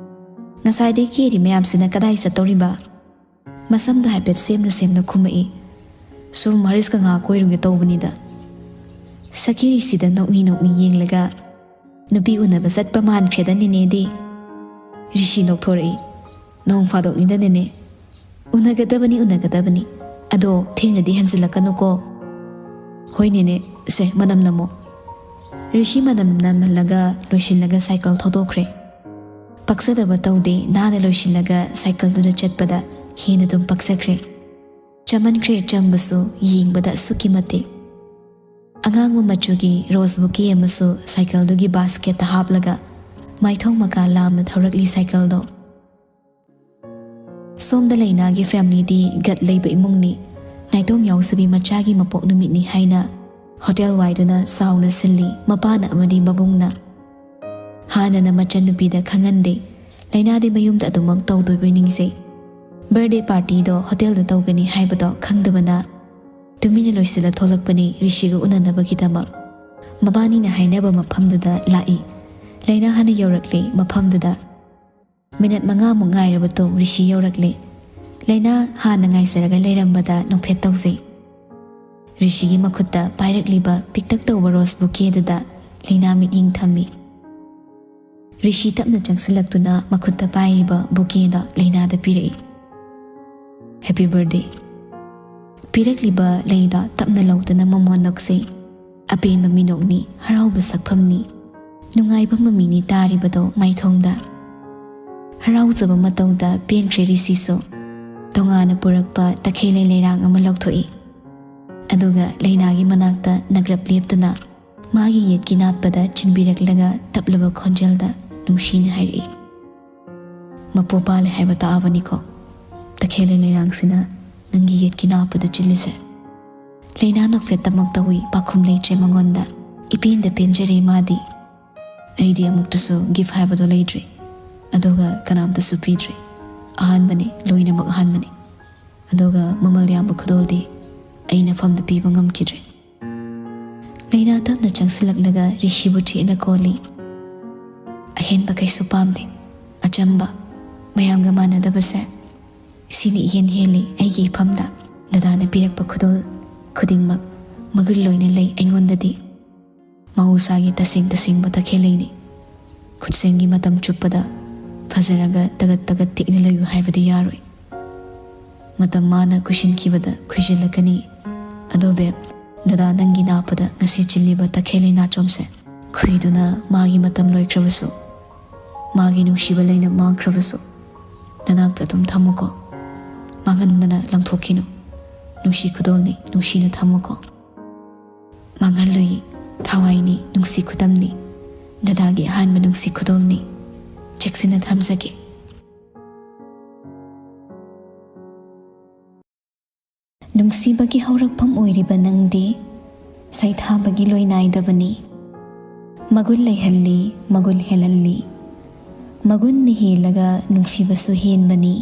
"ꯉꯁꯥꯏꯗꯩ ꯀꯦꯔꯤ ꯃꯌꯥꯝꯁꯤꯅ ꯀꯗꯥꯏ ꯆꯠꯇꯧꯔꯤꯕ?" ꯃꯁꯝꯗꯣ ꯍꯥꯏꯐꯦꯠ ꯁꯦꯝꯅ ꯁꯦꯝꯅ ꯈꯨꯝꯃꯛꯏ꯫ "ꯁꯨꯝ ꯍꯔꯤꯁꯀ ꯉꯥꯏꯍꯥꯛ ꯀꯣꯏꯔꯨꯒꯦ ꯇꯧꯕꯅꯤꯗ"꯫ ꯁꯛꯀꯤꯔꯤꯁꯤꯗ ꯅꯣꯛꯃꯤ ꯅꯣꯛꯃꯤ ꯌꯦꯡꯂꯒ, "ꯅꯨꯄꯤ ꯎꯅꯕ ꯆꯠꯄ ꯃꯥꯟꯈ꯭ꯔꯦꯗ ꯅꯦꯅꯦꯗꯤ"꯫ ꯔꯤꯁꯤ ꯅꯣꯛꯊꯣꯔꯛꯏ꯫ "ꯅꯣꯡ ꯐꯥꯗꯣꯛꯅꯤꯗ ꯅꯦꯅꯦ꯫ ꯎꯅꯒꯗꯕꯅꯤ, ꯎꯅꯒꯗꯕꯅꯤ꯫ ꯑꯗꯣ ꯊꯦꯡꯅꯗꯤ ꯍꯟꯖꯤꯜꯂꯛꯀꯅꯨꯀꯣ"꯫ "ꯍꯣꯏ ꯅꯦꯅꯦ, ꯁꯦ ꯃꯅꯝ ꯅꯝꯃꯣ"꯫ ꯔꯤꯁꯤ ꯃꯅꯝ ꯅꯝꯍꯜꯂꯒ ꯂꯣꯏꯁꯤꯜꯂꯒ ꯁꯥꯏꯀꯜ ꯊꯧꯗꯣꯛꯈ꯭ꯔꯦ꯫ ꯄꯛꯆꯗꯕ ꯇꯧꯗꯦ, ꯅꯥꯟꯅ ꯂꯣꯏꯁꯤꯜꯂꯒ ꯁꯥꯏꯀꯜꯗꯨꯗ ꯆꯠꯄꯗ ꯍꯦꯟꯅ ꯑꯗꯨꯝ ꯄꯛꯆꯈ꯭ꯔꯦ꯫ ꯆꯃꯟꯈ꯭ꯔꯦ ꯆꯪꯕꯁꯨ, ꯌꯦꯡꯕꯗ ꯑꯁꯨꯛꯀꯤ ꯃꯇꯤꯛ꯫ ꯑꯉꯥꯡꯕ ꯃꯆꯨꯒꯤ ꯔꯣꯁ ꯕꯨꯀꯦ ꯑꯃꯁꯨ ꯁꯥꯏꯀꯜꯗꯨꯒꯤ ꯕꯥꯁꯀꯦꯠꯇ ꯍꯥꯞꯂꯒ ꯃꯥꯏꯊꯣꯡ ꯃꯀꯥ ꯂꯥꯝꯅ ꯊꯧꯔꯛꯂꯤ ꯁꯥꯏꯀꯜꯗꯣ꯫ ꯁꯣꯝꯗ ꯂꯩꯅꯥꯒꯤ ꯐꯦꯃꯤꯂꯤꯗꯤ ꯒꯠ ꯂꯩꯕ ꯏꯃꯨꯡꯅꯤ꯫ ꯅꯥꯏꯇꯣꯝ ꯌꯥꯎꯖꯕꯤ ꯃꯆꯥꯒꯤ ꯃꯄꯣꯛ ꯅꯨꯃꯤꯠꯅꯤ ꯍꯥꯏꯅ ꯍꯣꯇꯦꯜ ꯋꯥꯏꯗꯨꯅ ꯆꯥꯎꯅ ꯁꯤꯜꯂꯤ ꯃꯄꯥꯅ ꯑꯃꯗꯤ ꯃꯕꯨꯡꯅ꯫ ꯍꯥꯟꯅꯅ ꯃꯆꯟꯅꯨꯄꯤꯗ ꯈꯪꯍꯟꯗꯦ꯫ ꯂꯩꯅꯥꯗꯤ ꯃꯌꯨꯝꯗ ꯑꯗꯨꯃꯛ ꯇꯧꯗꯣꯏꯕꯣꯏ ꯅꯤꯡꯖꯩ꯫ ꯕꯔꯗꯦ ꯄꯥꯔꯇꯤꯗꯣ ꯍꯣꯇꯦꯜꯗ ꯇꯧꯒꯅꯤ ꯍꯥꯏꯕꯗꯣ ꯈꯪꯗꯕꯅ ꯇꯨꯃꯤꯟꯅ ꯂꯣꯏꯁꯤꯜꯂ ꯊꯣꯛꯂꯛꯄꯅꯤ ꯔꯤꯁꯤꯒ ꯎꯅꯅꯕꯒꯤꯗꯃꯛ꯫ ꯃꯕꯥꯅꯤꯅ ꯍꯥꯏꯅꯕ ꯃꯐꯝꯗꯨꯗ ꯂꯥꯛꯏ꯫ ꯂꯩꯅꯥ ꯍꯥꯟꯅ ꯌꯧꯔꯛꯂꯦ ꯃꯐꯝꯗꯨꯗ꯫ ꯃꯤꯅꯠ ꯃꯉꯥꯃꯨꯛ ꯉꯥꯏꯔꯕ ꯇꯨꯡ ꯔꯤꯁꯤ ꯌꯧꯔꯛꯂꯦ꯫ ꯂꯩꯅꯥ ꯍꯥꯟꯅ ꯉꯥꯏꯖꯔꯒ ꯂꯩꯔꯝꯕꯗ ꯅꯣꯛꯐꯦꯠ ꯇꯧꯖꯩ꯫ ꯔꯤꯁꯤꯒꯤ ꯃꯈꯨꯠꯇ ꯄꯥꯏꯔꯛꯂꯤꯕ ꯄꯤꯛꯇꯛ ꯇꯧꯕ ꯔꯣꯁ ꯕꯨꯀꯦꯗꯨꯗ ꯂꯩꯅꯥ ꯃꯤꯠꯌꯦꯡ ꯊꯝꯃꯤ꯫ ꯔꯤꯁꯤ ꯇꯞꯅ ꯆꯪꯁꯤꯜꯂꯛꯇꯨꯅ ꯃꯈꯨꯠꯇ ꯄꯥꯏꯔꯤꯕ ꯕꯨꯀꯦꯗꯣ ꯂꯩꯅꯥꯗ ꯄꯤꯔꯛꯏ꯫ "ꯍꯦꯄꯤ ꯕꯔꯗꯦ"꯫ ꯄꯤꯔꯛꯂꯤꯕ ꯂꯩꯗꯣ ꯇꯞꯅ ꯂꯧꯗꯨꯅ ꯃꯃꯣꯟ ꯅꯣꯛꯆꯩ꯫ ꯑꯄꯦꯟꯕ ꯃꯤꯅꯣꯛꯅꯤ, ꯍꯔꯥꯎꯕ ꯁꯛꯐꯝꯅꯤ꯫ ꯅꯨꯡꯉꯥꯏꯕ ꯃꯃꯤꯅꯤ ꯇꯥꯔꯤꯕꯗꯣ ꯃꯥꯏꯊꯣꯡꯗ꯫ ꯍꯔꯥꯎꯖꯕ ꯃꯇꯧꯗ ꯄꯦꯟꯈ꯭ꯔꯦ ꯔꯤꯁꯤꯁꯨ꯫ ꯇꯣꯉꯥꯟꯅ ꯄꯨꯔꯛꯄ ꯇꯈꯦꯜꯂꯩ ꯂꯩꯔꯥꯡ ꯑꯃ ꯂꯧꯊꯣꯛꯏ꯫ ꯑꯗꯨꯒ ꯂꯩꯅꯥꯒꯤ ꯃꯅꯥꯛꯇ ꯅꯛꯂꯞ ꯂꯦꯞꯇꯨꯅ ꯃꯥꯒꯤ ꯌꯦꯠꯀꯤ ꯅꯥꯠꯄꯗ ꯆꯤꯟꯕꯤꯔꯛꯂꯒ ꯇꯞꯂꯕ ꯈꯣꯟꯖꯦꯜꯗ ꯅꯨꯡꯁꯤꯅ ꯍꯥꯏꯔꯛꯏ, "ꯃꯄꯨ ꯄꯥꯜꯂꯦ ꯍꯥꯏꯕ ꯇꯥꯛꯑꯕꯅꯤꯀꯣ ꯇꯈꯦꯜ ꯂꯩꯔꯥꯡꯁꯤꯅ ꯅꯪꯒꯤ ꯌꯦꯠꯀꯤ ꯅꯥꯠꯄꯗ ꯆꯤꯜꯂꯤꯁꯦ?" ꯂꯩꯅꯥ ꯅꯣꯛꯐꯦꯠꯇꯃꯛ ꯇꯧꯏ, ꯄꯥꯈꯨꯝ ꯂꯩꯇ꯭ꯔꯦ ꯃꯉꯣꯟꯗ꯫ ꯏꯄꯦꯟꯗ ꯄꯦꯟꯖꯔꯦ ꯃꯥꯗꯤ꯫ ꯑꯩꯗꯤ ꯑꯃꯨꯛꯇꯁꯨ ꯒꯤꯐ ꯍꯥꯏꯕꯗꯣ ꯂꯩꯇ꯭ꯔꯤ, ꯑꯗꯨꯒ ꯀꯅꯥꯝꯇꯁꯨ ꯄꯤꯗ꯭ꯔꯤ꯫ ꯑꯍꯥꯟꯕꯅꯤ, ꯂꯣꯏꯅꯃꯛ ꯑꯍꯥꯟꯕꯅꯤ꯫ ꯑꯗꯨꯒ ꯃꯃꯜ ꯌꯥꯝꯕ ꯈꯨꯗꯣꯜꯗꯤ ꯑꯩ ꯅꯐꯝꯗ ꯄꯤꯕ ꯉꯝꯈꯤꯗ꯭ꯔꯦ꯫ ꯂꯩꯅꯥ ꯇꯞꯅ ꯆꯪꯁꯤꯜꯂꯛꯂꯒ ꯔꯤꯁꯤꯕꯨ ꯆꯦꯠꯅ ꯀꯣꯜꯂꯤ꯫ "ꯑꯍꯦꯟꯕ ꯀꯩꯁꯨ ꯄꯥꯝꯗꯦ꯫ ꯑꯆꯝꯕ, ꯃꯌꯥꯝꯒ ꯃꯥꯟꯅꯗꯕꯁꯦ, ꯁꯤꯅ ꯏꯍꯦꯟ ꯍꯦꯜꯂꯤ ꯑꯩꯒꯤ ꯏꯐꯝꯗ꯫ ꯗꯗꯥꯅ ꯄꯤꯔꯛꯄ ꯈꯨꯗꯣꯜ ꯈꯨꯗꯤꯡꯃꯛ ꯃꯒꯨꯟ ꯂꯣꯏꯅ ꯂꯩ ꯑꯩꯉꯣꯟꯗꯗꯤ꯫ ꯃꯍꯧꯁꯥꯒꯤ ꯇꯁꯦꯡ ꯇꯁꯦꯡꯕ ꯇꯈꯦꯜꯂꯩꯅꯤ꯫ ꯈꯨꯠꯁꯦꯝꯒꯤ ꯃꯇꯝ ꯆꯨꯞꯄꯗ ꯐꯖꯔꯒ ꯇꯒꯠ ꯇꯒꯠ ꯇꯦꯛꯅ ꯂꯩꯌꯨ ꯍꯥꯏꯕꯗꯤ ꯌꯥꯔꯣꯏ꯫ ꯃꯇꯝ ꯃꯥꯅ ꯀꯨꯏꯁꯤꯟꯈꯤꯕꯗ ꯈꯨꯏꯖꯤꯜꯂꯛꯀꯅꯤ꯫ ꯑꯗꯣ ꯕꯦꯕ, ꯗꯗꯥ ꯅꯪꯒꯤ ꯅꯥꯞꯄꯗ ꯉꯁꯤ ꯆꯤꯜꯂꯤꯕ ꯇꯈꯦꯜꯂꯩ ꯅꯥꯆꯣꯝꯁꯦ ꯈꯨꯏꯗꯨꯅ ꯃꯥꯒꯤ ꯃꯇꯝ ꯂꯣꯏꯈ꯭ꯔꯕꯁꯨ, ꯃꯥꯒꯤ ꯅꯨꯡꯁꯤꯕ ꯂꯩꯅ ꯃꯥꯡꯈ꯭ꯔꯕꯁꯨ, ꯅꯅꯥꯛꯇ ꯑꯗꯨꯝ ꯊꯝꯃꯨꯀꯣ꯫ ꯃꯥꯡꯍꯟꯗꯅ ꯂꯪꯊꯣꯛꯈꯤꯅꯨ꯫ ꯅꯨꯡꯁꯤ ꯈꯨꯗꯣꯜꯅꯤ, ꯅꯨꯡꯁꯤꯅ ꯊꯝꯃꯨꯀꯣ꯫ ꯃꯥꯡꯍꯜꯂꯨꯏ, ꯊꯋꯥꯏꯅꯤ, ꯅꯨꯡꯁꯤ ꯈꯨꯗꯝꯅꯤ꯫ ꯗꯗꯥꯒꯤ ꯑꯍꯥꯟꯕ ꯅꯨꯡꯁꯤ ꯈꯨꯗꯣꯜꯅꯤ꯫ ꯆꯦꯛꯁꯤꯟꯅ ꯊꯝꯖꯒꯦ꯫ ꯅꯨꯡꯁꯤꯕꯒꯤ ꯍꯧꯔꯛꯐꯝ ꯑꯣꯏꯔꯤꯕ ꯅꯪꯗꯤ ꯁꯩꯊꯥꯕꯒꯤ ꯂꯣꯏ ꯅꯥꯏꯗꯕꯅꯤ꯫ ꯃꯒꯨꯟ ꯂꯩꯍꯜꯂꯤ, ꯃꯒꯨꯟ ꯍꯦꯜꯍꯜꯂꯤ꯫ ꯃꯒꯨꯟꯅ ꯍꯦꯜꯂꯒ ꯅꯨꯡꯁꯤꯕꯁꯨ ꯍꯦꯟꯕꯅꯤ꯫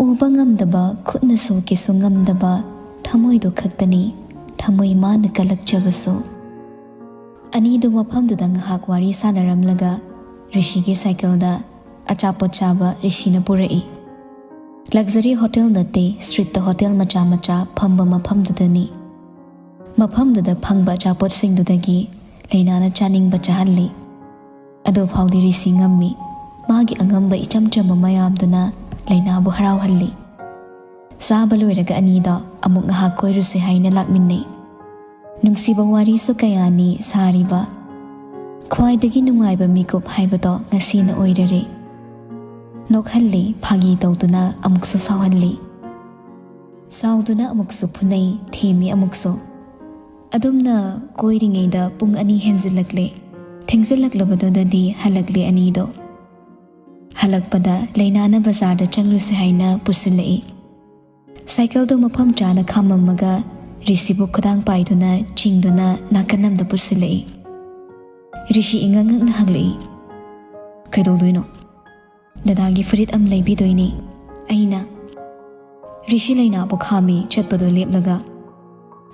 ꯎꯕ ꯉꯝꯗꯕ, ꯈꯨꯠꯅ ꯁꯣꯛꯀꯦꯁꯨ ꯉꯝꯗꯕ ꯊꯃꯣꯏꯗꯨ ꯈꯛꯇꯅꯤ, ꯊꯃꯣꯏ ꯃꯥꯅ ꯀꯜꯂꯛꯆꯕꯁꯨ꯫ ꯑꯅꯤꯗꯨ ꯃꯐꯝꯗꯨꯗ ꯉꯥꯏꯍꯥꯛ ꯋꯥꯔꯤ ꯁꯥꯟꯅꯔꯝꯂꯒ ꯔꯤꯁꯤꯒꯤ ꯁꯥꯏꯀꯜꯗ ꯑꯆꯥꯄꯣꯠ ꯆꯥꯕ ꯔꯤꯁꯤꯅ ꯄꯨꯔꯛꯏ꯫ ꯂꯛꯖꯔꯤ ꯍꯣꯇꯦꯜ ꯅꯠꯇꯦ, ꯁ꯭ꯇ꯭ꯔꯤꯠꯇ ꯍꯣꯇꯦꯜ ꯃꯆꯥ ꯃꯆꯥ ꯐꯝꯕ ꯃꯐꯝꯗꯨꯗꯅꯤ꯫ ꯃꯐꯝꯗꯨꯗ ꯐꯪꯕ ꯑꯆꯥꯄꯣꯠꯁꯤꯡꯗꯨꯗꯒꯤ ꯂꯩꯅꯥꯅ ꯆꯥꯅꯤꯡꯕ ꯆꯥꯍꯜꯂꯤ꯫ ꯑꯗꯨꯐꯥꯎꯗꯤ ꯔꯤꯁꯤ ꯉꯝꯃꯤ꯫ ꯃꯥꯒꯤ ꯑꯉꯝꯕ ꯏꯆꯝ ꯆꯝꯕ ꯃꯌꯥꯝꯗꯨꯅ ꯂꯩꯅꯥꯕꯨ ꯍꯔꯥꯎꯍꯜꯂꯤ꯫ ꯆꯥꯕ ꯂꯣꯏꯔꯒ ꯑꯅꯤꯗꯣ ꯑꯃꯨꯛ ꯉꯥꯏꯍꯥꯛ ꯀꯣꯏꯔꯨꯁꯦ ꯍꯥꯏꯅ ꯂꯥꯛꯃꯤꯟꯅꯩ꯫ ꯅꯨꯡꯁꯤꯕ ꯋꯥꯔꯤꯁꯨ ꯀꯌꯥꯅꯤ ꯁꯥꯔꯤꯕ꯫ ꯈ꯭ꯋꯥꯏꯗꯒꯤ ꯅꯨꯡꯉꯥꯏꯕ ꯃꯤꯀꯨꯞ ꯍꯥꯏꯕꯗꯣ ꯉꯁꯤꯅ ꯑꯣꯏꯔꯔꯦ꯫ ꯅꯣꯛꯍꯜꯂꯤ, ꯐꯥꯒꯤ ꯇꯧꯗꯨꯅ ꯑꯃꯨꯛꯁꯨ ꯁꯥꯎꯍꯜꯂꯤ꯫ ꯁꯥꯎꯗꯨꯅ ꯑꯃꯨꯛꯁꯨ ꯐꯨꯅꯩ, ꯊꯦꯝꯃꯤ ꯑꯃꯨꯛꯁꯨ꯫ ꯑꯗꯨꯝꯅ ꯀꯣꯏꯔꯤꯉꯩꯗ ꯄꯨꯡ ꯑꯅꯤ ꯍꯦꯟꯖꯤꯜꯂꯛꯂꯦ꯫ ꯊꯦꯡꯖꯤꯜꯂꯛꯂꯕꯗꯨꯗꯗꯤ ꯍꯜꯂꯛꯂꯦ ꯑꯅꯤꯗꯣ꯫ ꯍꯜꯂꯛꯄꯗ ꯂꯩꯅꯥꯅ ꯕꯖꯥꯔꯗ ꯆꯪꯂꯨꯁꯦ ꯍꯥꯏꯅ ꯄꯨꯁꯤꯜꯂꯛꯏ꯫ ꯁꯥꯏꯀꯜꯗꯨ ꯃꯐꯝ ꯆꯥꯅ ꯈꯥꯝꯃꯝꯃꯒ ꯔꯤꯁꯤꯕꯨ ꯈꯨꯗꯥꯡ ꯄꯥꯏꯗꯨꯅ ꯆꯤꯡꯗꯨꯅ ꯅꯥꯀꯟ ꯑꯃꯗ ꯄꯨꯁꯤꯜꯂꯛꯏ꯫ ꯔꯤꯁꯤ ꯏꯉꯛ ꯉꯛꯅ ꯍꯪꯂꯛꯏ, "ꯀꯩꯗꯧꯗꯣꯏꯅꯣ?" "ꯗꯗꯥꯒꯤ ꯐꯨꯔꯤꯠ ꯑꯃ ꯂꯩꯕꯤꯗꯣꯏꯅꯤ ꯑꯩꯅ꯫" ꯔꯤꯁꯤ ꯂꯩꯅꯥꯕꯨ ꯈꯥꯝꯃꯤ ꯆꯠꯄꯗꯨ ꯂꯦꯞꯂꯒ,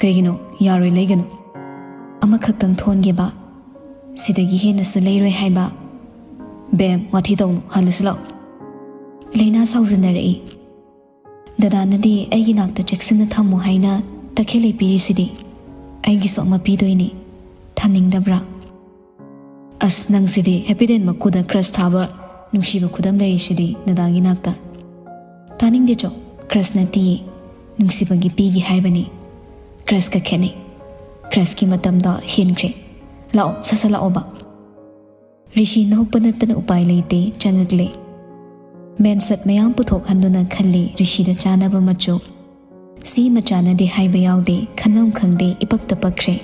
"ꯀꯩꯒꯤꯅꯣ? ꯌꯥꯔꯣꯏ, ꯂꯩꯒꯅꯨ꯫ ꯑꯃꯈꯛꯇꯪ ꯊꯣꯟꯒꯦꯕ꯫ ꯁꯤꯗꯒꯤ ꯍꯦꯟꯅꯁꯨ ꯂꯩꯔꯣꯏ ꯍꯥꯏꯕ꯫" "ꯕꯦꯝ, ꯋꯥꯊꯤ ꯇꯧꯅꯨ, ꯍꯜꯂꯁꯤ ꯂꯥꯛꯑꯣ꯫" ꯂꯩꯅꯥ ꯁꯥꯎꯖꯟꯅꯔꯛꯏ꯫ "ꯗꯗꯥꯅꯗꯤ ꯑꯩꯒꯤ ꯅꯥꯛꯇ ꯆꯦꯛꯁꯤꯟꯅ ꯊꯝꯃꯨ ꯍꯥꯏꯅ ꯇꯈꯦꯜ ꯂꯩ ꯄꯤꯔꯤꯁꯤꯗꯤ꯫ ꯑꯩꯒꯤꯁꯨ ꯑꯃ ꯄꯤꯗꯣꯏꯅꯤ꯫ ꯊꯝꯅꯤꯡꯗꯕ꯭ꯔꯥ?" "ꯑꯁ, ꯅꯪꯁꯤꯗꯤ ꯍꯦꯄꯤꯗꯦꯟ ꯃꯀꯨꯗ ꯀ꯭ꯔꯁ ꯊꯥꯕ ꯅꯨꯡꯁꯤꯕ ꯈꯨꯗꯝ ꯂꯩꯔꯤꯁꯤꯗꯤ ꯗꯗꯥꯒꯤ ꯅꯥꯛꯇ꯫" "ꯇꯥꯅꯤꯡꯗꯦ ꯆꯣ, ꯀ꯭ꯔꯁ ꯅꯠꯇꯤꯌꯦ꯫ ꯅꯨꯡꯁꯤꯕꯒꯤ ꯄꯤꯒꯦ ꯍꯥꯏꯕꯅꯤ꯫ ꯀ꯭ꯔꯁꯀ ꯈꯦꯠꯅꯩ꯫ ꯀ꯭ꯔꯁꯀꯤ ꯃꯇꯝꯗꯣ ꯍꯦꯟꯈ꯭ꯔꯦ꯫ ꯂꯥꯛꯑꯣ, ꯁꯠ ꯁꯠ ꯂꯥꯛꯑꯣꯕ꯫" ꯔꯤꯁꯤ ꯅꯣꯛꯄ ꯅꯠꯇꯅ ꯎꯄꯥꯏ ꯂꯩꯇꯦ, ꯆꯪꯉꯛꯂꯦ꯫ ꯃꯦꯟꯁꯠ ꯃꯌꯥꯝ ꯄꯨꯊꯣꯛꯍꯟꯗꯨꯅ ꯈꯜꯂꯤ ꯔꯤꯁꯤꯗ ꯆꯥꯅꯕ ꯃꯆꯨ꯫ ꯁꯤꯃ ꯆꯥꯅꯗꯦ ꯍꯥꯏꯕ ꯌꯥꯎꯗꯦ, ꯈꯟꯐꯝ ꯈꯪꯗꯦ, ꯏꯄꯛꯇ ꯄꯛꯈ꯭ꯔꯦ꯫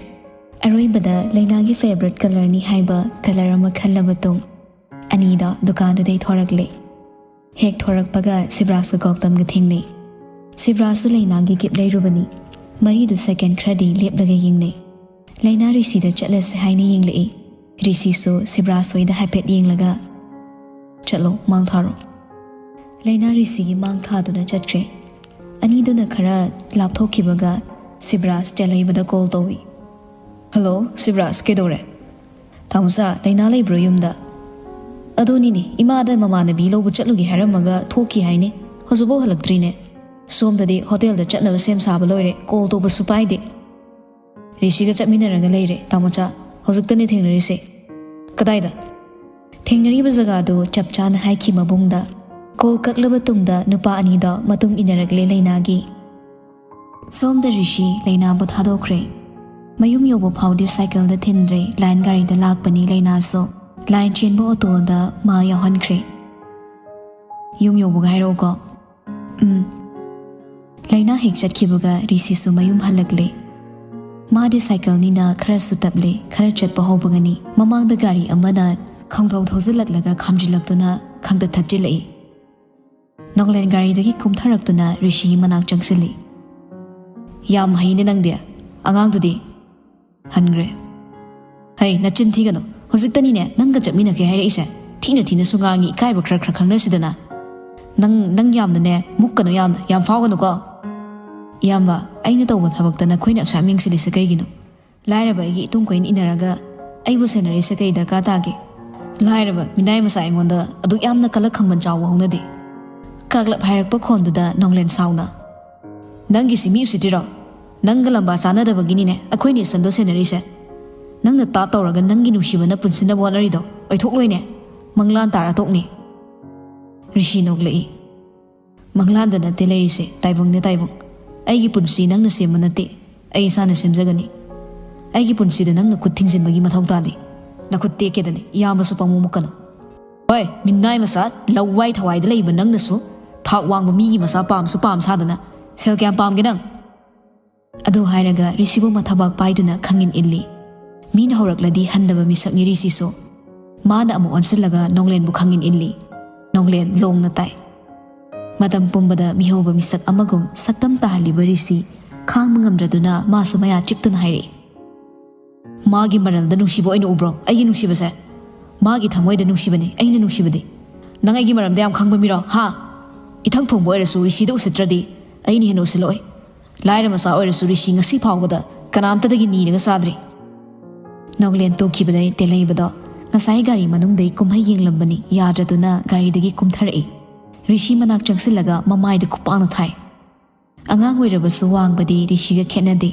ꯑꯔꯣꯏꯕꯗ ꯂꯩꯅꯥꯒꯤ ꯐꯦꯚꯔꯤꯠ ꯀꯂꯔꯅꯤ ꯍꯥꯏꯕ ꯀꯂꯔ ꯑꯃ ꯈꯜꯂꯕ ꯇꯨꯡ ꯑꯅꯤꯗ ꯗꯨꯀꯥꯟꯗꯨꯗꯩ ꯊꯣꯔꯛꯂꯦ꯫ ꯍꯦꯛ ꯊꯣꯔꯛꯄꯒ ꯁꯤꯕ꯭ꯔꯥꯖꯀ ꯒꯧꯇꯝꯒ ꯊꯦꯡꯅꯩ꯫ ꯁꯤꯕ꯭ꯔꯥꯖꯁꯨ ꯂꯩꯅꯥꯒꯤ ꯒꯤꯐ ꯂꯩꯔꯨꯕꯅꯤ꯫ ꯃꯔꯤꯗꯨ ꯁꯦꯀꯦꯟ ꯈꯔꯗꯤ ꯂꯦꯞꯂꯒ ꯌꯦꯡꯅꯩ꯫ ꯂꯩꯅꯥ ꯔꯤꯁꯤꯗ ꯆꯠꯂꯁꯦ ꯍꯥꯏꯅ ꯌꯦꯡꯂꯛꯏ꯫ ꯔꯤꯁꯤꯁꯨ ꯁꯤꯕ꯭ꯔꯥꯖ ꯍꯣꯏꯗ ꯍꯥꯏꯐꯦꯠ ꯌꯦꯡꯂꯒ, "ꯆꯠꯂꯣ, ꯃꯥꯡ ꯊꯥꯔꯣ꯫" ꯂꯩꯅꯥ ꯔꯤꯁꯤꯒꯤ ꯃꯥꯡ ꯊꯥꯗꯨꯅ ꯆꯠꯈ꯭ꯔꯦ꯫ ꯑꯅꯤꯗꯨꯅ ꯈꯔ ꯂꯥꯞꯊꯣꯛꯈꯤꯕꯒ ꯁꯤꯕ꯭ꯔꯥꯖ ꯆꯦꯜꯍꯩꯕꯗ ꯀꯣꯜ ꯇꯧꯏ꯫ "ꯍꯜꯂꯣ, ꯁꯤꯕ꯭ꯔꯥꯖ, ꯀꯩꯗꯧꯔꯦ?" "ꯇꯥꯃꯣꯆꯥ, ꯂꯩꯅꯥ ꯂꯩꯕ꯭ꯔꯣ ꯌꯨꯝꯗ?" "ꯑꯗꯨꯅꯤꯅꯦ, ꯏꯃꯥꯗ ꯃꯃꯥꯟꯅꯕꯤ ꯂꯧꯕ ꯆꯠꯂꯨꯒꯦ ꯍꯥꯏꯔꯝꯃꯒ ꯊꯣꯛꯈꯤ ꯍꯥꯏꯅꯦ꯫ ꯍꯧꯖꯤꯛꯐꯥꯎ ꯍꯜꯂꯛꯇ꯭ꯔꯤꯅꯦ꯫ ꯁꯣꯝꯗꯗꯤ ꯍꯣꯇꯦꯜꯗ ꯆꯠꯅꯕ ꯁꯦꯝ ꯁꯥꯕ ꯂꯣꯏꯔꯦ, ꯀꯣꯜ ꯇꯧꯕꯁꯨ ꯄꯥꯏꯗꯦ꯫" "ꯔꯤꯁꯤꯒ ꯆꯠꯃꯤꯟꯅꯔꯒ ꯂꯩꯔꯦ, ꯇꯥꯃꯣꯆꯥ꯫ ꯍꯧꯖꯤꯛꯇꯅꯦ ꯊꯦꯡꯅꯔꯤꯁꯦ꯫" "ꯀꯗꯥꯏꯗ?" "ꯊꯦꯡꯅꯔꯤꯕ ꯖꯒꯥꯗꯨ ꯆꯞ ꯆꯥꯅ ꯍꯥꯏꯈꯤ ꯃꯕꯨꯡꯗ꯫" ꯀꯣꯜ ꯀꯛꯂꯕ ꯇꯨꯡꯗ ꯅꯨꯄꯥ ꯑꯅꯤꯗꯣ ꯃꯇꯨꯡ ꯏꯟꯅꯔꯛꯂꯦ ꯂꯩꯅꯥꯒꯤ꯫ ꯁꯣꯝꯗ ꯔꯤꯁꯤ ꯂꯩꯅꯥꯕꯨ ꯊꯥꯗꯣꯛꯈ꯭ꯔꯦ꯫ ꯃꯌꯨꯝ ꯌꯧꯕ ꯐꯥꯎꯗꯤ ꯁꯥꯏꯀꯜꯗ ꯊꯤꯟꯗ꯭ꯔꯦ, ꯂꯥꯏꯟ ꯒꯥꯔꯤꯗ ꯂꯥꯛꯄꯅꯤ ꯂꯩꯅꯥꯁꯨ꯫ ꯂꯥꯏꯟ ꯆꯦꯟꯕ ꯑꯣꯇꯣꯗ ꯃꯥ ꯌꯥꯎꯍꯟꯈ꯭ꯔꯦ꯫ "ꯌꯨꯝ ꯌꯧꯕꯒ ꯍꯥꯏꯔꯛꯎꯀꯣ꯫" "ꯎꯝ꯫" ꯂꯩꯅꯥ ꯍꯦꯛ ꯆꯠꯈꯤꯕꯒ ꯔꯤꯁꯤꯁꯨ ꯃꯌꯨꯝ ꯍꯜꯂꯛꯂꯦ꯫ ꯃꯥꯗꯤ ꯁꯥꯏꯀꯜꯅꯤꯅ ꯈꯔꯁꯨ ꯇꯞꯂꯦ, ꯈꯔ ꯆꯠꯄ ꯍꯧꯕꯒꯅꯤ ꯃꯃꯥꯡꯗ ꯒꯥꯔꯤ ꯑꯃꯅ ꯈꯪꯊꯧ ꯊꯧꯖꯤꯜꯂꯛꯂꯒ ꯈꯥꯝꯖꯤꯜꯂꯛꯇꯨꯅ ꯈꯪꯇ ꯊꯠꯆꯤꯜꯂꯛꯏ꯫ ꯅꯣꯡꯂꯦꯟ ꯒꯥꯔꯤꯗꯒꯤ ꯀꯨꯝꯊꯔꯛꯇꯨꯅ ꯔꯤꯁꯤꯒꯤ ꯃꯅꯥꯛ ꯆꯪꯁꯤꯜꯂꯤ꯫ "ꯌꯥꯝ ꯍꯩꯅꯦ ꯅꯪꯗꯤ꯫ ꯑꯉꯥꯡꯗꯨꯗꯤ?" "ꯍꯟꯈ꯭ꯔꯦ꯫" "ꯍꯩ, ꯅꯆꯤꯟ ꯊꯤꯒꯅꯨ꯫ ꯍꯧꯖꯤꯛꯇꯅꯤꯅꯦ ꯅꯪꯒ ꯆꯠꯃꯤꯟꯅꯒꯦ ꯍꯥꯏꯔꯛꯏꯁꯦ꯫ ꯊꯤꯅ ꯊꯤꯅꯁꯨ ꯉꯥꯡꯉꯤ, ꯏꯀꯥꯏꯕ ꯈꯔ ꯈꯔ ꯈꯪꯅꯁꯤꯗꯅ꯫ ꯅꯪ, ꯅꯪ ꯌꯥꯝꯅꯅꯦ ꯃꯨꯛꯀꯅꯨ, ꯌꯥꯝꯅ, ꯌꯥꯝ ꯐꯥꯎꯒꯅꯨꯀꯣ꯫" "ꯏꯌꯥꯝꯕ, ꯑꯩꯅ ꯇꯧꯕ ꯊꯕꯛꯇ ꯅꯈꯣꯏꯅ ꯑꯁꯨꯛ ꯌꯥꯝ ꯌꯦꯡꯁꯤꯜꯂꯤꯁꯦ ꯀꯩꯒꯤꯅꯣ? ꯂꯥꯏꯔꯕ ꯑꯩꯒꯤ ꯏꯇꯨꯡ ꯀꯣꯏꯅ ꯏꯟꯅꯔꯒ ꯑꯩꯕꯨ ꯁꯦꯟꯅꯔꯤꯁꯦ ꯀꯩ ꯗꯔꯀꯥꯔ ꯇꯥꯒꯦ? ꯂꯥꯏꯔꯕ ꯃꯤꯅꯥꯏ ꯃꯆꯥ ꯑꯩꯉꯣꯟꯗ ꯑꯗꯨꯛ ꯌꯥꯝꯅ ꯀꯂꯛ ꯈꯪꯃꯟ ꯆꯥꯎꯕ ꯍꯧꯅꯗꯦ꯫" ꯀꯥꯛꯂꯞ ꯍꯥꯏꯔꯛꯄ ꯈꯣꯟꯗꯨꯗ ꯅꯣꯡꯂꯦꯟ ꯁꯥꯎꯅ, "ꯅꯪꯒꯤꯁꯤ ꯃꯤ ꯎꯁꯤꯠꯇ꯭ꯔꯤꯔꯣ? ꯅꯪꯒ ꯂꯝꯕꯥ ꯆꯥꯅꯗꯕꯒꯤꯅꯤꯅꯦ ꯑꯩꯈꯣꯏꯅ ꯏꯆꯟꯗꯣ ꯁꯦꯟꯅꯔꯤꯁꯦ꯫ ꯅꯪꯅ ꯇꯥꯠ ꯇꯧꯔꯒ ꯅꯪꯒꯤ ꯅꯨꯡꯁꯤꯕꯅ ꯄꯨꯟꯁꯤꯟꯅꯕ ꯍꯣꯠꯅꯔꯤꯗꯣ ꯑꯣꯏꯊꯣꯛꯂꯣꯏꯅꯦ꯫ ꯃꯪꯂꯥꯟ ꯇꯥꯔ ꯇꯣꯛꯅꯤ꯫" ꯔꯤꯁꯤ ꯅꯣꯛꯂꯛꯏ꯫ "ꯃꯪꯂꯥꯟꯗ ꯅꯠꯇꯦ ꯂꯩꯔꯤꯁꯦ, ꯇꯥꯏꯕꯪꯅꯦ ꯇꯥꯏꯕꯪ꯫ ꯑꯩꯒꯤ ꯄꯨꯟꯁꯤ ꯅꯪꯅ ꯁꯦꯝꯕ ꯅꯠꯇꯦ, ꯑꯩ ꯏꯁꯥꯅ ꯁꯦꯝꯖꯒꯅꯤ꯫ ꯑꯩꯒꯤ ꯄꯨꯟꯁꯤꯗ ꯅꯪꯅ ꯈꯨꯠ ꯊꯤꯡꯖꯤꯟꯕꯒꯤ ꯃꯊꯧ ꯇꯥꯗꯦ꯫" "ꯅꯈꯨꯠ ꯇꯦꯛꯀꯦꯗꯅꯦ, ꯏꯌꯥꯝꯕꯁꯨ ꯄꯪꯃꯨ ꯃꯨꯛꯀꯅꯨ꯫ ꯍꯣꯏ, ꯃꯤꯅꯥꯏ ꯃꯆꯥ, ꯂꯋꯥꯏ ꯊꯋꯥꯏꯗ ꯂꯩꯕ ꯅꯪꯅꯁꯨ ꯊꯥꯛ ꯋꯥꯡꯕ ꯃꯤꯒꯤ ꯃꯆꯥ ꯄꯥꯝꯁꯨ ꯄꯥꯝ ꯁꯥꯗꯅ꯫ ꯁꯦꯜ ꯀꯌꯥꯝ ꯄꯥꯝꯒꯦ ꯅꯪ?" ꯑꯗꯨ ꯍꯥꯏꯔꯒ ꯔꯤꯁꯤꯕꯨ ꯃꯊꯕꯥꯛ ꯄꯥꯏꯗꯨꯅ ꯈꯪꯏꯟ ꯏꯜꯂꯤ꯫ ꯃꯤꯅ ꯍꯧꯔꯛꯂꯗꯤ ꯍꯟꯗꯕ ꯃꯤꯁꯛꯅꯤ ꯔꯤꯁꯤꯁꯨ꯫ ꯃꯥꯅ ꯑꯃꯨꯛ ꯑꯣꯟꯁꯤꯜꯂꯒ ꯅꯣꯡꯂꯦꯟꯕꯨ ꯈꯪꯏꯟ ꯏꯜꯂꯤ꯫ ꯅꯣꯡꯂꯦꯟ ꯂꯣꯡꯅ ꯇꯥꯏ꯫ ꯃꯇꯝ ꯄꯨꯝꯕꯗ ꯃꯤꯍꯧꯕ ꯃꯤꯁꯛ ꯑꯃꯒꯨꯝ ꯁꯛꯇꯝ ꯇꯥꯍꯜꯂꯤꯕ ꯔꯤꯁꯤ ꯈꯥꯡꯕ ꯉꯝꯗ꯭ꯔꯗꯨꯅ ꯃꯥꯁꯨ ꯃꯌꯥ ꯆꯤꯛꯇꯨꯅ ꯍꯥꯏꯔꯛꯏ꯫ "ꯃꯥꯒꯤ ꯃꯔꯜꯗ ꯅꯨꯡꯁꯤꯕ ꯑꯣꯏꯅ ꯎꯕ꯭ꯔꯣ ꯑꯩꯒꯤ ꯅꯨꯡꯁꯤꯕꯁꯦ? ꯃꯥꯒꯤ ꯊꯃꯣꯏꯗ ꯅꯨꯡꯁꯤꯕꯅꯤ ꯑꯩꯅ ꯅꯨꯡꯁꯤꯕꯗꯤ꯫ ꯅꯪ ꯑꯩꯒꯤ ꯃꯔꯝꯗ ꯌꯥꯝ ꯈꯪꯕ ꯃꯤꯔꯣ, ꯍꯥ? ꯏꯊꯛ ꯊꯣꯡꯕ ꯑꯣꯏꯔꯁꯨ ꯔꯤꯁꯤꯗ ꯎꯁꯤꯠꯇ꯭ꯔꯗꯤ ꯑꯩꯅ ꯍꯦꯟꯅ ꯎꯁꯤꯠꯂꯛꯑꯣꯏ꯫ ꯂꯥꯏꯔ ꯃꯆꯥ ꯑꯣꯏꯔꯁꯨ ꯔꯤꯁꯤ ꯉꯁꯤ ꯐꯥꯎꯕꯗ ꯀꯅꯥꯝꯇꯗꯒꯤ ꯅꯤꯔꯒ ꯆꯥꯗ꯭ꯔꯤ꯫" ꯅꯣꯡꯂꯦꯟ ꯇꯣꯛꯈꯤꯕꯗꯩ ꯇꯦꯜꯍꯩꯕꯗꯣ ꯉꯁꯥꯏ ꯒꯥꯔꯤ ꯃꯅꯨꯡꯗꯩ ꯀꯨꯝꯍꯩ ꯌꯦꯡꯂꯝꯕꯅꯤ ꯌꯥꯗ꯭ꯔꯗꯨꯅ ꯒꯥꯔꯤꯗꯒꯤ ꯀꯨꯝꯊꯔꯛꯏ꯫ ꯔꯤꯁꯤ ꯃꯅꯥꯛ ꯆꯪꯁꯤꯜꯂꯒ ꯃꯃꯥꯏꯗ ꯈꯨꯄꯥꯛꯅ ꯊꯥꯏ꯫ ꯑꯉꯥꯡ ꯑꯣꯏꯔꯕꯁꯨ ꯋꯥꯡꯕꯗꯤ ꯔꯤꯁꯤꯒ ꯈꯦꯠꯅꯗꯦ꯫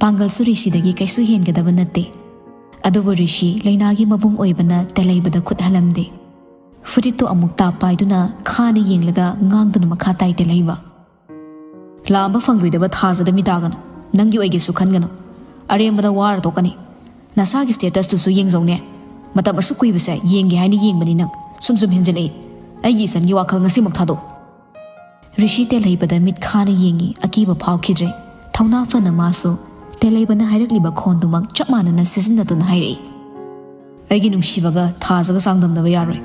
ꯄꯥꯡꯒꯜꯁꯨ ꯔꯤꯁꯤꯗꯒꯤ ꯀꯩꯁꯨ ꯍꯦꯟꯒꯗꯕ ꯅꯠꯇꯦ꯫ ꯑꯗꯨꯕꯨ ꯔꯤꯁꯤ ꯂꯩꯅꯥꯒꯤ ꯃꯕꯨꯡ ꯑꯣꯏꯕꯅ ꯇꯦꯜꯍꯩꯕꯗ ꯈꯨꯠ ꯍꯜꯂꯝꯗꯦ꯫ ꯐꯨꯔꯤꯠꯇꯨ ꯑꯃꯨꯛ ꯇꯥꯞ ꯄꯥꯏꯗꯨꯅ ꯈꯥꯅ ꯌꯦꯡꯂꯒ ꯉꯥꯡꯗꯨꯅ ꯃꯈꯥ ꯇꯥꯏ ꯇꯦꯜꯍꯩꯕ꯫ "ꯂꯥꯝꯕ ꯐꯪꯂꯣꯏꯗꯕ ꯊꯥꯖꯗ ꯃꯤ ꯇꯥꯒꯅꯨ꯫ ꯅꯪꯒꯤ ꯑꯣꯏꯒꯦꯁꯨ ꯈꯟꯒꯅꯨ꯫ ꯑꯔꯦꯝꯕꯗ ꯋꯥꯔ ꯇꯣꯛꯀꯅꯤ꯫ ꯅꯁꯥꯒꯤ statusꯇꯨꯁꯨ ꯌꯦꯡꯖꯧꯅꯦ꯫ ꯃꯇꯝ ꯑꯁꯨꯛ ꯀꯨꯏꯕꯁꯦ ꯌꯦꯡꯒꯦ ꯍꯥꯏꯅ ꯌꯦꯡꯕꯅꯤ ꯅꯪ꯫ ꯁꯨꯝ ꯁꯨꯝ ꯍꯦꯟꯖꯤꯜꯂꯛꯏ꯫ ꯑꯩꯒꯤ ꯏꯆꯟꯒꯤ ꯋꯥꯈꯜ ꯉꯁꯤꯃꯛ ꯊꯥꯗꯣꯛ꯫" ꯔꯤꯁꯤ ꯇꯦꯂꯩꯕꯗ ꯃꯤꯠ ꯈꯥꯅ ꯌꯦꯡꯏ꯫ ꯑꯀꯤꯕ ꯐꯥꯎꯈꯤꯗ꯭ꯔꯦ꯫ ꯊꯧꯅꯥ ꯐꯅ ꯃꯥꯁꯨ ꯇꯦꯂꯩꯕꯅ ꯍꯥꯏꯔꯛꯂꯤꯕ ꯈꯣꯟꯗꯨꯃꯛ ꯆꯞ ꯃꯥꯟꯅꯅ ꯁꯤꯖꯤꯟꯅꯗꯨꯅ ꯍꯥꯏꯔꯛꯏ, "ꯑꯩꯒꯤ ꯅꯨꯡꯁꯤꯕꯒ ꯊꯥꯖꯒ ꯆꯥꯡꯗꯝꯅꯕ ꯌꯥꯔꯣꯏ꯫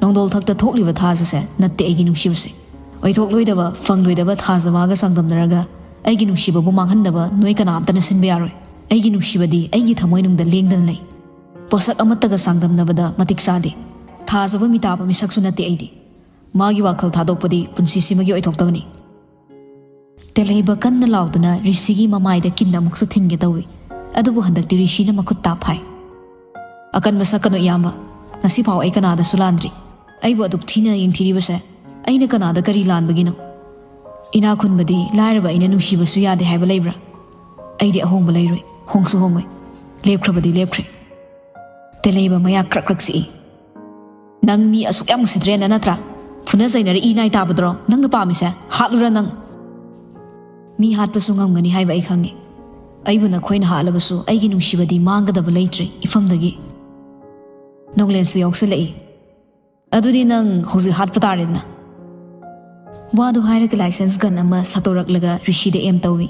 ꯅꯣꯡꯗꯣꯜ ꯊꯛꯇ ꯊꯣꯛꯂꯤꯕ ꯊꯥꯖꯁꯦ ꯅꯠꯇꯦ ꯑꯩꯒꯤ ꯅꯨꯡꯁꯤꯕꯁꯦ꯫ ꯑꯣꯏꯊꯣꯛꯂꯣꯏꯗꯕ, ꯐꯪꯂꯣꯏꯗꯕ ꯊꯥꯖ ꯃꯥꯒ ꯆꯥꯡꯗꯝꯅꯔꯒ ꯑꯩꯒꯤ ꯅꯨꯡꯁꯤꯕꯕꯨ ꯃꯥꯡꯍꯟꯅꯕ ꯅꯣꯏ ꯀꯅꯥꯝꯇꯅ ꯁꯤꯟꯕ ꯌꯥꯔꯣꯏ꯫ ꯑꯩꯒꯤ ꯅꯨꯡꯁꯤꯕꯗꯤ ꯑꯩꯒꯤ ꯊꯃꯣꯏꯅꯨꯡꯗ ꯂꯦꯡꯗꯅ ꯂꯩ꯫ ꯄꯣꯠꯁꯛ ꯑꯃꯠꯇꯒ ꯆꯥꯡꯗꯝꯅꯕꯗ ꯃꯇꯤꯛ ꯆꯥꯗꯦ꯫ ꯊꯥꯖꯕ ꯃꯤꯇꯥꯕ ꯃꯤꯁꯛꯁꯨ ꯅꯠꯇꯦ ꯑꯩꯗꯤ꯫ ꯃꯥꯒꯤ ꯋꯥꯈꯜ ꯊꯥꯗꯣꯛꯄꯗꯤ ꯄꯨꯟꯁꯤꯁꯤꯃꯒꯤ ꯑꯣꯏꯊꯣꯛꯇꯕꯅꯤ"꯫ ꯇꯦꯂꯩꯕ ꯀꯟꯅ ꯂꯥꯎꯗꯨꯅ ꯔꯤꯁꯤꯒꯤ ꯃꯃꯥꯏꯗ ꯀꯤꯟ ꯑꯃꯨꯛꯁꯨ ꯊꯤꯟꯒꯦ ꯇꯧꯏ꯫ ꯑꯗꯨꯕꯨ ꯍꯟꯗꯛꯇꯤ ꯔꯤꯁꯤꯅ ꯃꯈꯨꯠ ꯇꯥꯞ ꯐꯥꯏ꯫ "ꯑꯀꯟꯕ ꯁꯛꯀꯅꯨ ꯏꯌꯥꯝꯕ꯫ ꯉꯁꯤꯐꯥꯎ ꯑꯩ ꯀꯅꯥꯗꯁꯨ ꯂꯥꯟꯗ꯭ꯔꯤ꯫ ꯑꯩꯕꯨ ꯑꯗꯨꯛ ꯊꯤꯅ ꯌꯦꯡꯊꯤꯔꯤꯕꯁꯦ ꯑꯩꯅ ꯀꯅꯥꯗ ꯀꯔꯤ ꯂꯥꯟꯕꯒꯤꯅꯣ? ꯏꯅꯥꯛ ꯈꯨꯟꯕꯗꯤ ꯂꯥꯏꯔꯕ ꯑꯩꯅ ꯅꯨꯡꯁꯤꯕꯁꯨ ꯌꯥꯗꯦ ꯍꯥꯏꯕ ꯂꯩꯕ꯭ꯔꯥ? ꯑꯩꯗꯤ ꯑꯍꯣꯡꯕ ꯂꯩꯔꯣꯏ, ꯍꯣꯡꯁꯨ ꯍꯣꯡꯉꯣꯏ꯫ ꯂꯦꯞꯈ꯭ꯔꯕꯗꯤ ꯂꯦꯞꯈ꯭ꯔꯦ"꯫ ꯇꯦꯂꯩꯕ ꯃꯌꯥ ꯀ꯭ꯔꯛ ꯀ꯭ꯔꯛ ꯆꯤꯛꯏ꯫ "ꯅꯪ ꯃꯤ ꯑꯁꯨꯛ ꯌꯥꯝ ꯎꯁꯤꯠꯇ꯭ꯔꯦꯅ ꯅꯠꯇ꯭ꯔꯥ? ꯐꯨꯅ ꯆꯩꯅꯔ ꯏ ꯅꯥꯏ ꯇꯥꯕꯗꯨꯔꯣ ꯅꯪꯅ ꯄꯥꯝꯃꯤꯁꯦ? ꯍꯥꯠꯂꯨꯔ ꯅꯪ?" "ꯃꯤ ꯍꯥꯠꯄꯁꯨ ꯉꯝꯒꯅꯤ ꯍꯥꯏꯕ ꯑꯩ ꯈꯪꯉꯤ꯫ ꯑꯩꯕꯨ ꯅꯈꯣꯏꯅ ꯍꯥꯠꯂꯕꯁꯨ ꯑꯩꯒꯤ ꯅꯨꯡꯁꯤꯕꯗꯤ ꯃꯥꯡꯒꯗꯕ ꯂꯩꯇ꯭ꯔꯦ ꯏꯐꯝꯗꯒꯤ"꯫ ꯅꯣꯡꯂꯦꯟꯁꯨ ꯌꯥꯎꯁꯤꯜꯂꯛꯏ꯫ "ꯑꯗꯨꯗꯤ ꯅꯪ ꯍꯧꯖꯤꯛ ꯍꯥꯠꯄ ꯇꯥꯔꯦꯗꯅ"꯫ ꯋꯥꯗꯨ ꯍꯥꯏꯔꯒ ꯂꯥꯏꯁꯦꯟꯁ ꯒꯟ ꯑꯃ ꯁꯠꯇꯣꯔꯛꯂꯒ ꯔꯤꯁꯤꯗ ꯑꯦꯝ ꯇꯧꯏ꯫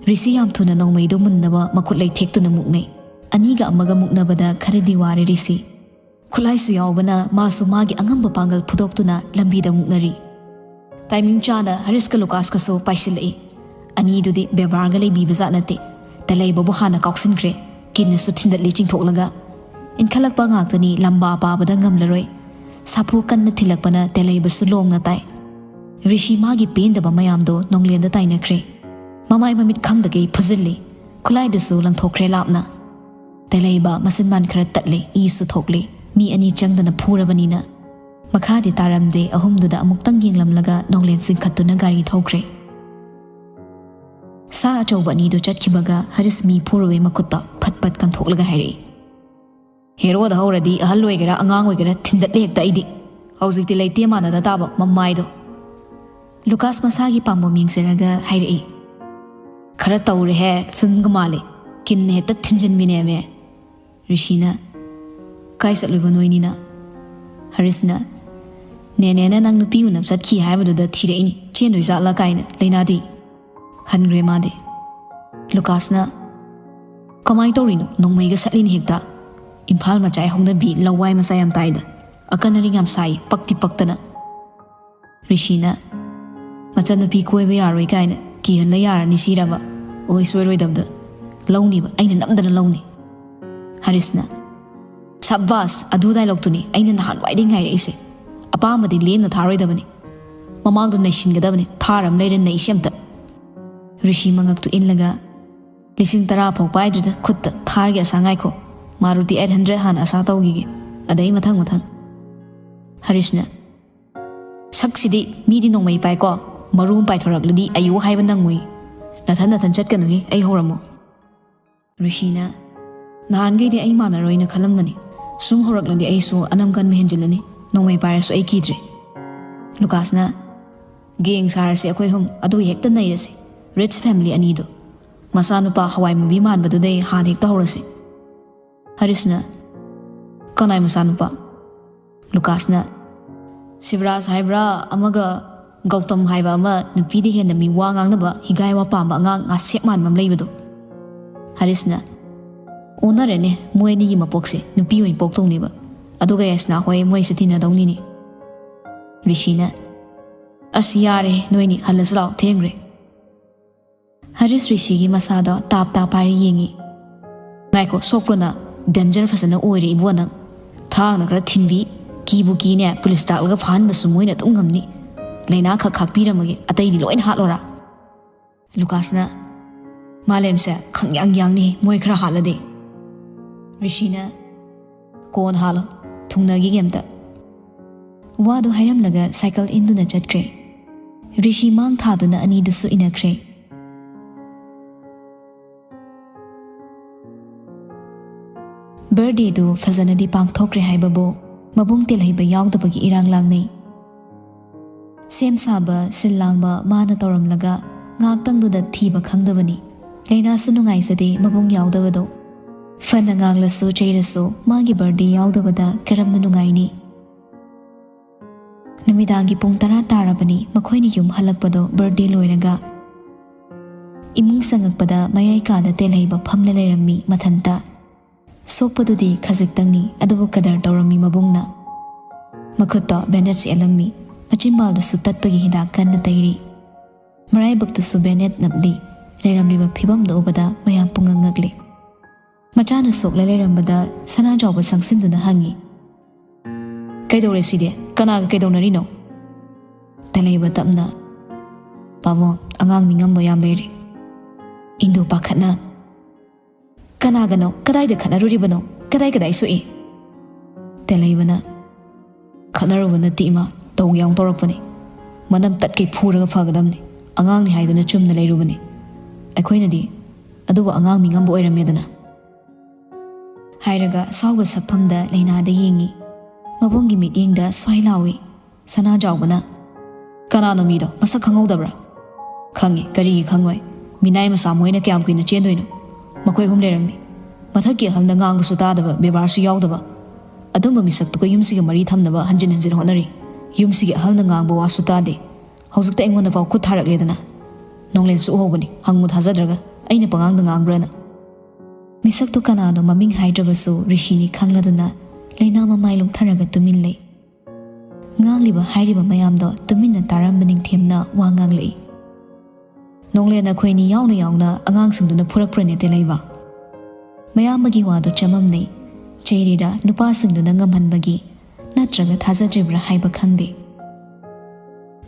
ꯔꯤꯁꯤ ꯌꯥꯝ ꯊꯨꯅ ꯅꯣꯡꯃꯩꯗꯨ ꯃꯨꯟꯅꯕ ꯃꯈꯨꯠ ꯂꯩꯊꯦꯛꯇꯨꯅ ꯃꯨꯛꯅꯩ꯫ ꯑꯅꯤꯒ ꯑꯃꯒ ꯃꯨꯛꯅꯕꯗ ꯈꯔꯗꯤ ꯋꯥꯔꯦ ꯔꯤꯁꯤ꯫ ꯈꯨꯠꯂꯥꯏꯁꯨ ꯌꯥꯎꯕꯅ ꯃꯥꯁꯨ ꯃꯥꯒꯤ ꯑꯉꯝꯕ ꯄꯥꯡꯒꯜ ꯐꯨꯗꯣꯛꯇꯨꯅ ꯂꯝꯕꯤꯗ ꯃꯨꯛꯅꯔꯤ꯫ ꯇꯥꯏꯃꯤꯡ ꯆꯥꯅ ꯍꯔꯤꯁꯀ ꯂꯨꯀꯥꯁꯀꯁꯨ ꯄꯥꯏꯁꯤꯜꯂꯛꯏ꯫ ꯑꯅꯤꯗꯨꯗꯤ ꯕꯦꯕꯥꯔꯒ ꯂꯩꯕꯤꯕ ꯖꯥꯠ ꯅꯠꯇꯦ꯫ ꯇꯦꯂꯩꯕꯕꯨ ꯍꯥꯟꯅ ꯀꯥꯎꯁꯤꯟꯈ꯭ꯔꯦ꯫ ꯀꯤꯟꯅꯁꯨ ꯊꯤꯟꯗꯠꯂꯤ ꯆꯤꯡꯊꯣꯛꯂꯒ꯫ ꯏꯟꯈꯠꯂꯛꯄ ꯉꯥꯛꯇꯅꯤ ꯂꯝꯕꯥ ꯄꯥꯕꯗ ꯉꯝꯂꯔꯣꯏ꯫ ꯁꯥꯐꯨ ꯀꯟꯅ ꯊꯤꯜꯂꯛꯄꯅ ꯇꯦꯂꯩꯕꯁꯨ ꯂꯣꯡꯅ ꯇꯥꯏ꯫ ꯔꯤꯁꯤ ꯃꯥꯒꯤ ꯄꯦꯟꯗꯕ ꯃꯌꯥꯝꯗꯣ ꯅꯣꯡꯂꯦꯟꯗ ꯇꯥꯏꯅꯈ꯭ꯔꯦ꯫ ꯃꯃꯥꯏ ꯃꯃꯤꯠ ꯈꯪꯗꯒꯩ ꯐꯨꯖꯤꯜꯂꯤ꯫ ꯈꯨꯠꯂꯥꯏꯗꯨꯁꯨ ꯂꯪꯊꯣꯛꯈ꯭ꯔꯦ ꯂꯥꯞꯅ꯫ ꯇꯦꯂꯩꯕ ꯃꯆꯤꯟꯕꯥꯟ ꯈꯔ ꯇꯠꯂꯦ, ꯏꯁꯨ ꯊꯣꯛꯂꯦ꯫ ꯃꯤ ꯑꯅꯤ ꯆꯪꯗꯅ ꯐꯨꯔꯕꯅꯤꯅ꯫ ꯃꯈꯥꯗꯤ ꯇꯥꯔꯝꯗꯦ꯫ ꯑꯍꯨꯝꯗꯨꯗ ꯑꯃꯨꯛꯇꯪ ꯌꯦꯡꯂꯝꯂꯒ ꯅꯣꯡꯂꯦꯟ ꯆꯤꯡꯈꯠꯇꯨꯅ ꯒꯥꯔꯤ ꯊꯧꯈ꯭ꯔꯦ꯫ ꯁꯥ ꯑꯆꯧꯕ ꯑꯅꯤꯗꯨ ꯆꯠꯈꯤꯕꯒ ꯍꯔꯤꯁ ꯃꯤ ꯐꯨꯔꯨꯕꯩ ꯃꯈꯨꯠꯇ ꯐꯠ ꯐꯠ ꯀꯟꯊꯣꯛꯂꯒ ꯍꯥꯏꯔꯛꯏ, "ꯍꯦꯔꯣꯗ ꯍꯧꯔꯗꯤ ꯑꯍꯜ ꯑꯣꯏꯒꯦꯔꯥ ꯑꯉꯥꯡ ꯑꯣꯏꯒꯦꯔꯥ ꯊꯤꯟꯗꯠꯂꯦ ꯍꯦꯛꯇ ꯑꯩꯗꯤ꯫ ꯍꯧꯖꯤꯛꯇꯤ ꯂꯩꯇꯦ ꯃꯥꯟꯅꯗ ꯇꯥꯕ ꯃꯃꯥꯏꯗꯣ"꯫ ꯂꯨꯀꯥꯁ ꯃꯁꯥꯒꯤ ꯄꯥꯝꯕꯣꯝ ꯌꯦꯡꯖꯔꯒ ꯍꯥꯏꯔꯛꯏ, "ꯈꯔ ꯇꯧꯔꯦꯍꯦ, ꯐꯤꯂꯝꯒ ꯃꯥꯜꯂꯦ꯫ ꯀꯤꯟꯅ ꯍꯦꯛꯇ ꯊꯤꯟꯖꯤꯟꯕꯤꯅꯦꯃꯦ"꯫ ꯔꯤꯁꯤꯅ, "ꯀꯥꯏ ꯆꯠꯂꯨꯏꯕ ꯅꯣꯏꯅꯤꯅ?" ꯍꯔꯤꯁꯅ, "ꯅꯦꯅꯦꯅ ꯅꯪ ꯅꯨꯄꯤ ꯎꯅꯕ ꯆꯠꯈꯤ ꯍꯥꯏꯕꯗꯨꯗ ꯊꯤꯔꯛꯏꯅꯤ, ꯆꯦꯟꯗꯣꯏ ꯖꯥꯠꯂ ꯀꯥꯏꯅ", ꯂꯩꯅꯥꯗꯤ꯫ ꯍꯟꯈ꯭ꯔꯦ ꯃꯥꯗꯤ꯫ ꯂꯨꯀꯥꯁꯅ, "ꯀꯃꯥꯏꯅ ꯇꯧꯔꯤꯅꯣ? ꯅꯣꯡꯃꯩꯒ ꯁꯠꯂꯤꯅꯤ ꯍꯦꯛꯇ꯫ ꯏꯝꯐꯥꯜ ꯃꯆꯥ ꯍꯧꯅꯕꯤ ꯂꯋꯥꯏ ꯃꯆꯥ ꯌꯥꯝ ꯇꯥꯏꯗ꯫ ꯑꯀꯟ ꯑꯔꯤꯡ ꯌꯥꯝ ꯁꯥꯏ, ꯄꯛꯇꯤ ꯄꯛꯇꯅ"꯫ ꯔꯤꯁꯤꯅ, "ꯃꯆꯟꯅꯨꯄꯤ ꯀꯣꯏꯕ ꯌꯥꯔꯣꯏ ꯀꯥꯏꯅ ꯀꯤꯍꯜꯂ ꯌꯥꯔꯅꯤ ꯁꯤꯔꯕ? ꯑꯣꯏ ꯁꯣꯏꯔꯣꯏꯗꯕꯗ꯫ ꯂꯧꯅꯤꯕ, ꯑꯩꯅ ꯅꯝꯗꯅ ꯂꯧꯅꯤ"꯫ ꯍꯔꯤꯁꯅ, "ꯁꯕꯥꯁ, ꯑꯗꯨ ꯗꯥꯏꯂꯣꯛꯇꯨꯅꯤ ꯑꯩꯅ ꯅꯍꯥꯟꯋꯥꯏꯗꯩ ꯉꯥꯏꯔꯛꯏꯁꯦ꯫ ꯑꯄꯥꯝꯕꯗꯤ ꯂꯦꯝꯅ ꯊꯥꯔꯣꯏꯗꯕꯅꯤ꯫ ꯃꯃꯥꯡꯗꯣ ꯅꯩꯁꯤꯟꯒꯗꯕꯅꯤ, ꯊꯥꯔ ꯑꯃ ꯂꯩꯔꯦ ꯅꯩꯁꯦ ꯑꯝꯇ"꯫ ꯔꯤꯁꯤ ꯃꯉꯛꯇꯨ ꯏꯜꯂꯒ, "ꯂꯤꯁꯤꯡ ꯇꯔꯥ ꯐꯥꯎ ꯄꯥꯏꯗ꯭ꯔꯤꯗ ꯈꯨꯠꯇ, ꯊꯥꯔꯒꯦ ꯑꯁꯥ ꯉꯥꯏꯈꯣ꯫ ꯃꯥꯔꯨꯇꯤ ꯑꯩꯠ ꯍꯟꯗ꯭ꯔꯦꯠ ꯍꯥꯟꯅ ꯑꯁꯥ ꯇꯧꯈꯤꯒꯦ, ꯑꯗꯩ ꯃꯊꯪ ꯃꯊꯪ"꯫ ꯍꯔꯤꯁꯅ, "ꯁꯛꯁꯤꯗꯤ ꯃꯤꯗꯤ ꯅꯣꯡꯃꯩ ꯄꯥꯏꯀꯣ, ꯃꯔꯨ ꯑꯃ ꯄꯥꯏꯊꯣꯔꯛꯂꯗꯤ ꯑꯌꯨ ꯍꯥꯏꯕ ꯅꯪꯉꯨꯏ꯫ ꯅꯊꯟ ꯅꯊꯟ ꯆꯠꯀꯅꯨꯍꯦ, ꯑꯩ ꯍꯧꯔꯝꯃꯣ"꯫ ꯔꯤꯁꯤꯅ, "ꯅꯍꯥꯟꯈꯩꯗꯤ ꯑꯩ ꯃꯥꯟꯅꯔꯣꯏꯅ ꯈꯜꯂꯝꯕꯅꯤ꯫ ꯁꯨꯝ ꯍꯧꯔꯛꯂꯗꯤ ꯑꯩꯁꯨ ꯑꯅꯝ ꯀꯟꯕ ꯍꯦꯟꯖꯤꯜꯂꯅꯤ꯫ ꯅꯣꯡꯃꯩ ꯄꯥꯏꯔꯁꯨ ꯑꯩ ꯀꯤꯗ꯭ꯔꯦ"꯫ ꯂꯨꯀꯥꯁꯅ, "ꯒꯦꯡ ꯁꯥꯔꯁꯤ ꯑꯩꯈꯣꯏ ꯑꯍꯨꯝ, ꯑꯗꯨ ꯍꯦꯛꯇ ꯅꯩꯔꯁꯤ꯫ ꯔꯤꯆ ꯐꯦꯃꯤꯂꯤ ꯑꯅꯤꯗꯣ꯫ ꯃꯆꯥꯅꯨꯄꯥ ꯍꯋꯥꯏ ꯃꯨꯕꯤ ꯃꯥꯟꯕꯗꯨꯗꯩ ꯍꯥꯟꯅ ꯍꯦꯛꯇ ꯍꯧꯔꯁꯤ"꯫ ꯍꯔꯤꯁꯅ, "ꯀꯅꯥꯏ ꯃꯆꯥꯅꯨꯄꯥ?" ꯂꯨꯀꯥꯁꯅ, "ꯁꯤꯕꯔꯥꯖ ꯍꯥꯏꯕ꯭ꯔꯥ ꯑꯃꯒ ꯒꯧꯇꯝ ꯍꯥꯏꯕ ꯑꯃ, ꯅꯨꯄꯤꯗ ꯍꯦꯟꯅ ꯃꯤ ꯋꯥ ꯉꯥꯡꯅꯕ, ꯍꯤꯒꯥꯏ ꯋꯥ ꯄꯥꯝꯕ ꯑꯉꯥꯡ ꯉꯥꯁꯦꯞ ꯃꯥꯟꯕ ꯑꯃ ꯂꯩꯕꯗꯣ"꯫ ꯍꯔꯤꯁꯅ, "ꯑꯣꯟꯅꯔꯦꯅꯦ, ꯃꯣꯏ ꯑꯅꯤꯒꯤ ꯃꯄꯣꯛꯁꯦ ꯅꯨꯄꯤ ꯑꯣꯏꯅ ꯄꯣꯛꯇꯧꯅꯦꯕ꯫ ꯑꯗꯨꯒ ꯌꯥꯏꯁꯅꯥ ꯍꯣꯏ ꯃꯣꯏꯁꯦ ꯇꯤꯟꯅꯗꯧꯅꯤꯅꯦ"꯫ ꯔꯤꯁꯤꯅ, "ꯑꯁ ꯌꯥꯔꯦ, ꯅꯣꯏꯅꯤ ꯍꯜꯂꯁꯤ ꯂꯥꯛꯑꯣ, ꯊꯦꯡꯈ꯭ꯔꯦ"꯫ ꯍꯔꯤꯁ ꯔꯤꯁꯤꯒꯤ ꯃꯁꯥꯗꯣ ꯇꯥꯞ ꯇꯥꯞ ꯄꯥꯏꯔ ꯌꯦꯡꯉꯤ꯫ "ꯉꯥꯏꯈꯣ, ꯁꯣꯛꯄ꯭ꯔꯣ ꯅꯪ? ꯗꯦꯟꯖꯔ ꯐꯖꯅ ꯑꯣꯏꯔꯦ ꯏꯕꯣ ꯅꯪ꯫ ꯊꯥꯡꯅ ꯈꯔ ꯊꯤꯟꯕꯤ, ꯀꯤꯕꯨ ꯀꯤꯅꯦ, ꯄꯨꯂꯤꯁ ꯇꯥꯛꯂꯒ ꯐꯥꯍꯟꯕꯁꯨ ꯃꯣꯏꯅ ꯑꯗꯨꯝ ꯉꯝꯅꯤ꯫ ꯂꯥꯏꯅꯥ ꯈꯛ ꯈꯥꯛꯄꯤꯔꯝꯃꯒꯦ, ꯑꯇꯩꯗꯤ ꯂꯣꯏꯅ ꯍꯥꯠꯂꯣꯔꯥ"꯫ ꯂꯨꯀꯥꯁꯅ, "ꯃꯥꯂꯦꯝꯁꯦ ꯈꯪꯌꯥꯡ ꯌꯥꯡꯅꯤ ꯃꯣꯏ ꯈꯔ ꯍꯥꯠꯂꯗꯤ"꯫ ꯔꯤꯁꯤꯅ, "ꯀꯣꯟ ꯍꯥꯜꯂꯣ, ꯊꯨꯡꯅꯈꯤꯒꯦ ꯑꯝꯇ"꯫ ꯋꯥꯗꯨ ꯍꯥꯏꯔꯝꯂꯒ ꯁꯥꯏꯀꯜ ꯏꯟꯗꯨꯅ ꯆꯠꯈ꯭ꯔꯦ꯫ ꯔꯤꯁꯤ ꯃꯥꯡ ꯊꯥꯗꯨꯅ ꯑꯅꯤꯗꯨꯁꯨ ꯏꯟꯅꯈ꯭ꯔꯦ꯫ ꯕꯔꯗꯦꯗꯨ ꯐꯖꯅꯗꯤ ꯄꯥꯡꯊꯣꯛꯈ꯭ꯔꯦ ꯍꯥꯏꯕꯕꯨ ꯃꯕꯨꯡ ꯇꯦꯜꯍꯩꯕ ꯌꯥꯎꯗꯕꯒꯤ ꯏꯔꯥꯡ ꯂꯥꯡꯅꯩ꯫ ꯁꯦꯝ ꯁꯥꯕ, ꯁꯤꯜ ꯂꯥꯡꯕ ꯃꯥꯅ ꯇꯧꯔꯝꯂꯒ ꯉꯥꯛꯇꯪꯗꯨꯗ ꯊꯤꯕ ꯈꯪꯗꯕꯅꯤ꯫ ꯂꯩꯅꯥꯁꯨ ꯅꯨꯡꯉꯥꯏꯖꯗꯦ ꯃꯕꯨꯡ ꯌꯥꯎꯗꯕꯗꯣ꯫ ꯐꯅ ꯉꯥꯡꯂꯁꯨ ꯆꯩꯔꯁꯨ ꯃꯥꯒꯤ ꯕꯔꯗꯦ ꯌꯥꯎꯗꯕꯗ ꯀꯔꯝꯅ ꯅꯨꯡꯉꯥꯏꯅꯤ? ꯅꯨꯃꯤꯗꯥꯡꯒꯤ ꯄꯨꯡ ꯇꯔꯥ ꯇꯥꯔꯕꯅꯤ꯫ ꯃꯈꯣꯏꯅ ꯌꯨꯝ ꯍꯜꯂꯛꯄꯗꯣ ꯕꯥꯔꯗꯦ ꯂꯣꯏꯔꯒ꯫ ꯏꯃꯨꯡ ꯆꯪꯉꯛꯄꯗ ꯃꯌꯥꯏ ꯀꯥꯗ ꯇꯦꯜꯍꯩꯕ ꯐꯝꯂ ꯂꯩꯔꯝꯃꯤ ꯃꯊꯟꯇ꯫ ꯁꯣꯛꯄꯗꯨꯗꯤ ꯈꯖꯤꯛꯇꯪꯅꯤ, ꯑꯗꯨꯕꯨ ꯀꯗꯔ ꯇꯧꯔꯝꯃꯤ ꯃꯕꯨꯡꯅ꯫ ꯃꯈꯨꯠꯇꯣ ꯕꯦꯟꯗꯦꯖ ꯌꯦꯠꯂꯝꯃꯤ, ꯃꯆꯤꯟꯕꯥꯜꯗꯁꯨ ꯇꯠꯄꯒꯤ ꯍꯤꯗꯥꯛ ꯀꯟꯅ ꯇꯩꯔꯤ꯫ ꯃꯔꯥꯏꯕꯛꯇꯁꯨ ꯕꯦꯟꯗꯦꯖ ꯅꯞꯂꯤ꯫ ꯂꯩꯔꯝꯂꯤꯕ ꯐꯤꯕꯝꯗꯨ ꯎꯕꯗ ꯃꯌꯥꯝ ꯄꯨꯡꯉꯛ ꯉꯛꯂꯤ꯫ ꯃꯆꯥꯅ ꯁꯣꯛꯂ ꯂꯩꯔꯝꯕꯗ ꯁꯅꯥꯖꯥꯎꯕ ꯆꯪꯁꯤꯟꯗꯨꯅ ꯍꯪꯉꯤ, "ꯀꯩꯗꯧꯔꯦ ꯁꯤꯗꯤ? ꯀꯅꯥꯒ ꯀꯩꯗꯧꯅꯔꯤꯅꯣ?" ꯇꯦꯜꯍꯩꯕ ꯇꯞꯅ, "ꯄꯥꯕꯨꯡ, ꯑꯉꯥꯡ ꯃꯤꯉꯝꯕ ꯌꯥꯝ ꯂꯩꯔꯤ꯫" ꯏꯟꯗꯨ ꯄꯥꯈꯠꯅ, "ꯀꯅꯥꯒꯅꯣ? ꯀꯗꯥꯏꯗ ꯈꯠꯅꯔꯨꯔꯤꯕꯅꯣ? ꯀꯗꯥꯏ ꯀꯗꯥꯏ ꯁꯣꯛꯏ?" ꯇꯦꯜꯍꯩꯕꯅ, "ꯈꯠꯅꯔꯨꯕ ꯅꯠꯇꯦ ꯏꯃꯥ, ꯇꯧ ꯌꯥꯎ ꯇꯧꯔꯛꯄꯅꯤ꯫ ꯃꯅꯝ ꯇꯠꯀꯩ ꯐꯨꯔꯒ ꯐꯒꯗꯕꯅꯤ꯫ ꯑꯉꯥꯡꯅꯤ ꯍꯥꯏꯗꯨꯅ ꯆꯨꯝꯅ ꯂꯩꯔꯨꯕꯅꯤ꯫ ꯑꯩꯈꯣꯏꯅꯗꯤ ꯑꯗꯨꯕꯨ ꯑꯉꯥꯡ ꯃꯤꯉꯝꯕ ꯑꯣꯏꯔꯝꯃꯦꯗꯅ꯫" ꯍꯥꯏꯔꯒ ꯁꯥꯎꯕ ꯁꯛꯐꯝꯗ ꯂꯩꯅꯥꯗ ꯌꯦꯡꯉꯤ꯫ ꯃꯕꯨꯡꯒꯤ ꯃꯤꯠꯌꯦꯡꯗ ꯁ꯭ꯋꯥꯏ ꯂꯥꯎꯏ꯫ ꯁꯅꯥꯖꯥꯎꯕꯅ, "ꯀꯅꯥꯅꯣ ꯃꯤꯗꯣ? ꯃꯁꯛ ꯈꯪꯍꯧꯗꯕ꯭ꯔꯥ?" "ꯈꯪꯉꯤ, ꯀꯔꯤꯒꯤ ꯈꯪꯉꯣꯏ? ꯃꯤꯅꯥꯏ ꯃꯆꯥ ꯃꯣꯏꯅ ꯀꯌꯥꯝ ꯀꯨꯏꯅ ꯆꯦꯟꯗꯣꯏꯅꯣ?" ꯃꯈꯣꯏ ꯑꯍꯨꯝ ꯂꯩꯔꯝꯃꯤ꯫ ꯃꯊꯛꯀꯤ ꯑꯍꯜꯅ ꯉꯥꯡꯕꯁꯨ ꯇꯥꯗꯕ, ꯕꯦꯕꯥꯔꯁꯨ ꯌꯥꯎꯗꯕ꯫ ꯑꯗꯨꯝꯕ ꯃꯤꯁꯛꯇꯨꯒ ꯌꯨꯝꯁꯤꯒꯤ ꯃꯔꯤ ꯊꯝꯅꯕ ꯍꯟꯖꯤꯟ ꯍꯟꯖꯤꯟ ꯍꯣꯠꯅꯔꯤ꯫ ꯌꯨꯝꯁꯤꯒꯤ ꯑꯍꯜꯅ ꯉꯥꯡꯕ ꯋꯥꯁꯨ ꯇꯥꯗꯦ꯫ ꯍꯧꯖꯤꯛꯇ ꯑꯩꯉꯣꯟꯗꯐꯥꯎ ꯈꯨꯠ ꯊꯥꯔꯛꯂꯦꯗꯅ꯫ ꯅꯣꯡꯂꯦꯟꯁꯨ ꯎꯍꯧꯕꯅꯤ, ꯍꯪꯉꯨ ꯊꯥꯖꯗ꯭ꯔꯒ, ꯑꯩꯅ ꯄꯉꯥꯡꯗ ꯉꯥꯡꯕ꯭ꯔꯥꯅ꯫ ꯃꯤꯁꯛꯇꯨ ꯀꯅꯥꯅꯣ ꯃꯃꯤꯡ ꯍꯥꯏꯗ꯭ꯔꯕꯁꯨ ꯔꯤꯁꯤꯅꯤ ꯈꯪꯂꯗꯨꯅ ꯂꯩꯅꯥ ꯃꯃꯥꯏ ꯂꯨꯝꯊꯔꯒ ꯇꯨꯃꯤꯟ ꯂꯩ꯫ ꯉꯥꯡꯂꯤꯕ ꯍꯥꯏꯔꯤꯕ ꯃꯌꯥꯝꯗꯣ ꯇꯨꯃꯤꯟꯅ ꯇꯥꯔꯝꯕ ꯅꯤꯡꯊꯦꯝꯅ ꯋꯥ ꯉꯥꯡꯂꯛꯏ꯫ "ꯅꯣꯡꯂꯦꯟ ꯑꯩꯈꯣꯏꯅꯤ ꯌꯥꯎꯅ ꯌꯥꯎꯅ ꯑꯉꯥꯡꯁꯤꯡꯗꯨꯅ ꯐꯨꯔꯛꯄ꯭ꯔꯅꯦ ꯇꯦꯜꯍꯩꯕ?" ꯃꯌꯥꯝꯕꯒꯤ ꯋꯥꯗꯨ ꯆꯃꯝꯅꯩ꯫ ꯆꯩꯔꯤꯔꯥ ꯅꯨꯄꯥꯁꯤꯡꯗꯨꯅ ꯉꯝꯍꯟꯕꯒꯤ, ꯅꯠꯇ꯭ꯔꯒ ꯊꯥꯖꯗ꯭ꯔꯤꯕ꯭ꯔꯥ ꯍꯥꯏꯕ ꯈꯪꯗꯦ꯫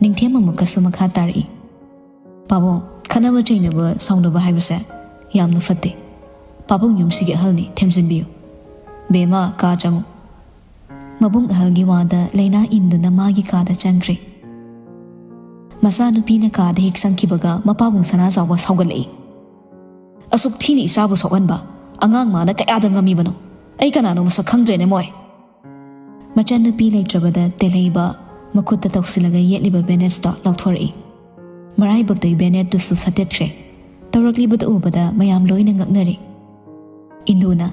ꯅꯤꯡꯊꯦꯝ ꯑꯃꯨꯛꯀꯁꯨ ꯃꯈꯥ ꯇꯥꯔꯛꯏ, "ꯄꯥꯕꯨꯡ, ꯈꯠꯅꯕ ꯆꯩꯅꯕ ꯁꯥꯎꯅꯕ ꯍꯥꯏꯕꯁꯦ ꯌꯥꯝꯅ ꯐꯠꯇꯦ꯫ ꯄꯥꯕꯨꯡ ꯌꯨꯝꯁꯤꯒꯤ ꯑꯍꯜꯅꯤ, ꯊꯦꯝꯖꯤꯟꯕꯤꯌꯨ꯫ ꯕꯦꯝꯃ, ꯀꯥ ꯆꯪꯉꯨ꯫" ꯃꯕꯨꯡ ꯑꯍꯜꯒꯤ ꯋꯥꯗ ꯂꯩꯅꯥ ꯏꯟꯗꯨꯅ ꯃꯥꯒꯤ ꯀꯥꯗ ꯆꯪꯈ꯭ꯔꯦ꯫ ꯃꯆꯥꯅꯨꯄꯤꯅ ꯀꯥꯗ ꯍꯦꯛ ꯆꯪꯈꯤꯕꯒ ꯃꯄꯥꯕꯨꯡ ꯁꯅꯥꯖꯥꯎꯕ ꯁꯥꯎꯒꯠꯂꯛꯏ꯫ "ꯑꯁꯨꯛ ꯊꯤꯅ ꯏꯆꯥꯕꯨ ꯁꯣꯛꯍꯟꯕ ꯑꯉꯥꯡ ꯃꯥꯅ ꯀꯌꯥꯗ ꯉꯝꯃꯤꯕꯅꯣ? ꯑꯩ ꯀꯅꯥꯅꯣ ꯃꯁꯛ ꯈꯪꯗ꯭ꯔꯦꯅꯦ ꯃꯣꯏ!" ꯃꯆꯟꯅꯨꯄꯤ ꯂꯩꯇ꯭ꯔꯕꯗ ꯇꯦꯜꯍꯩꯕ ꯃꯈꯨꯠꯇ ꯇꯧꯁꯤꯜꯂꯒ ꯌꯦꯠꯂꯤꯕ ꯕꯦꯟꯗꯦꯖꯇꯣ ꯂꯧꯊꯣꯔꯛꯏ꯫ ꯃꯔꯥꯏꯕꯛꯇꯒꯤ ꯕꯦꯟꯗꯦꯖꯇꯨꯁꯨ ꯁꯠꯇꯠꯈ꯭ꯔꯦ꯫ ꯇꯧꯔꯛꯂꯤꯕꯗꯨ ꯎꯕꯗ ꯃꯌꯥꯝ ꯂꯣꯏꯅ ꯉꯛꯅꯔꯦ꯫ ꯏꯟꯗꯨꯅ,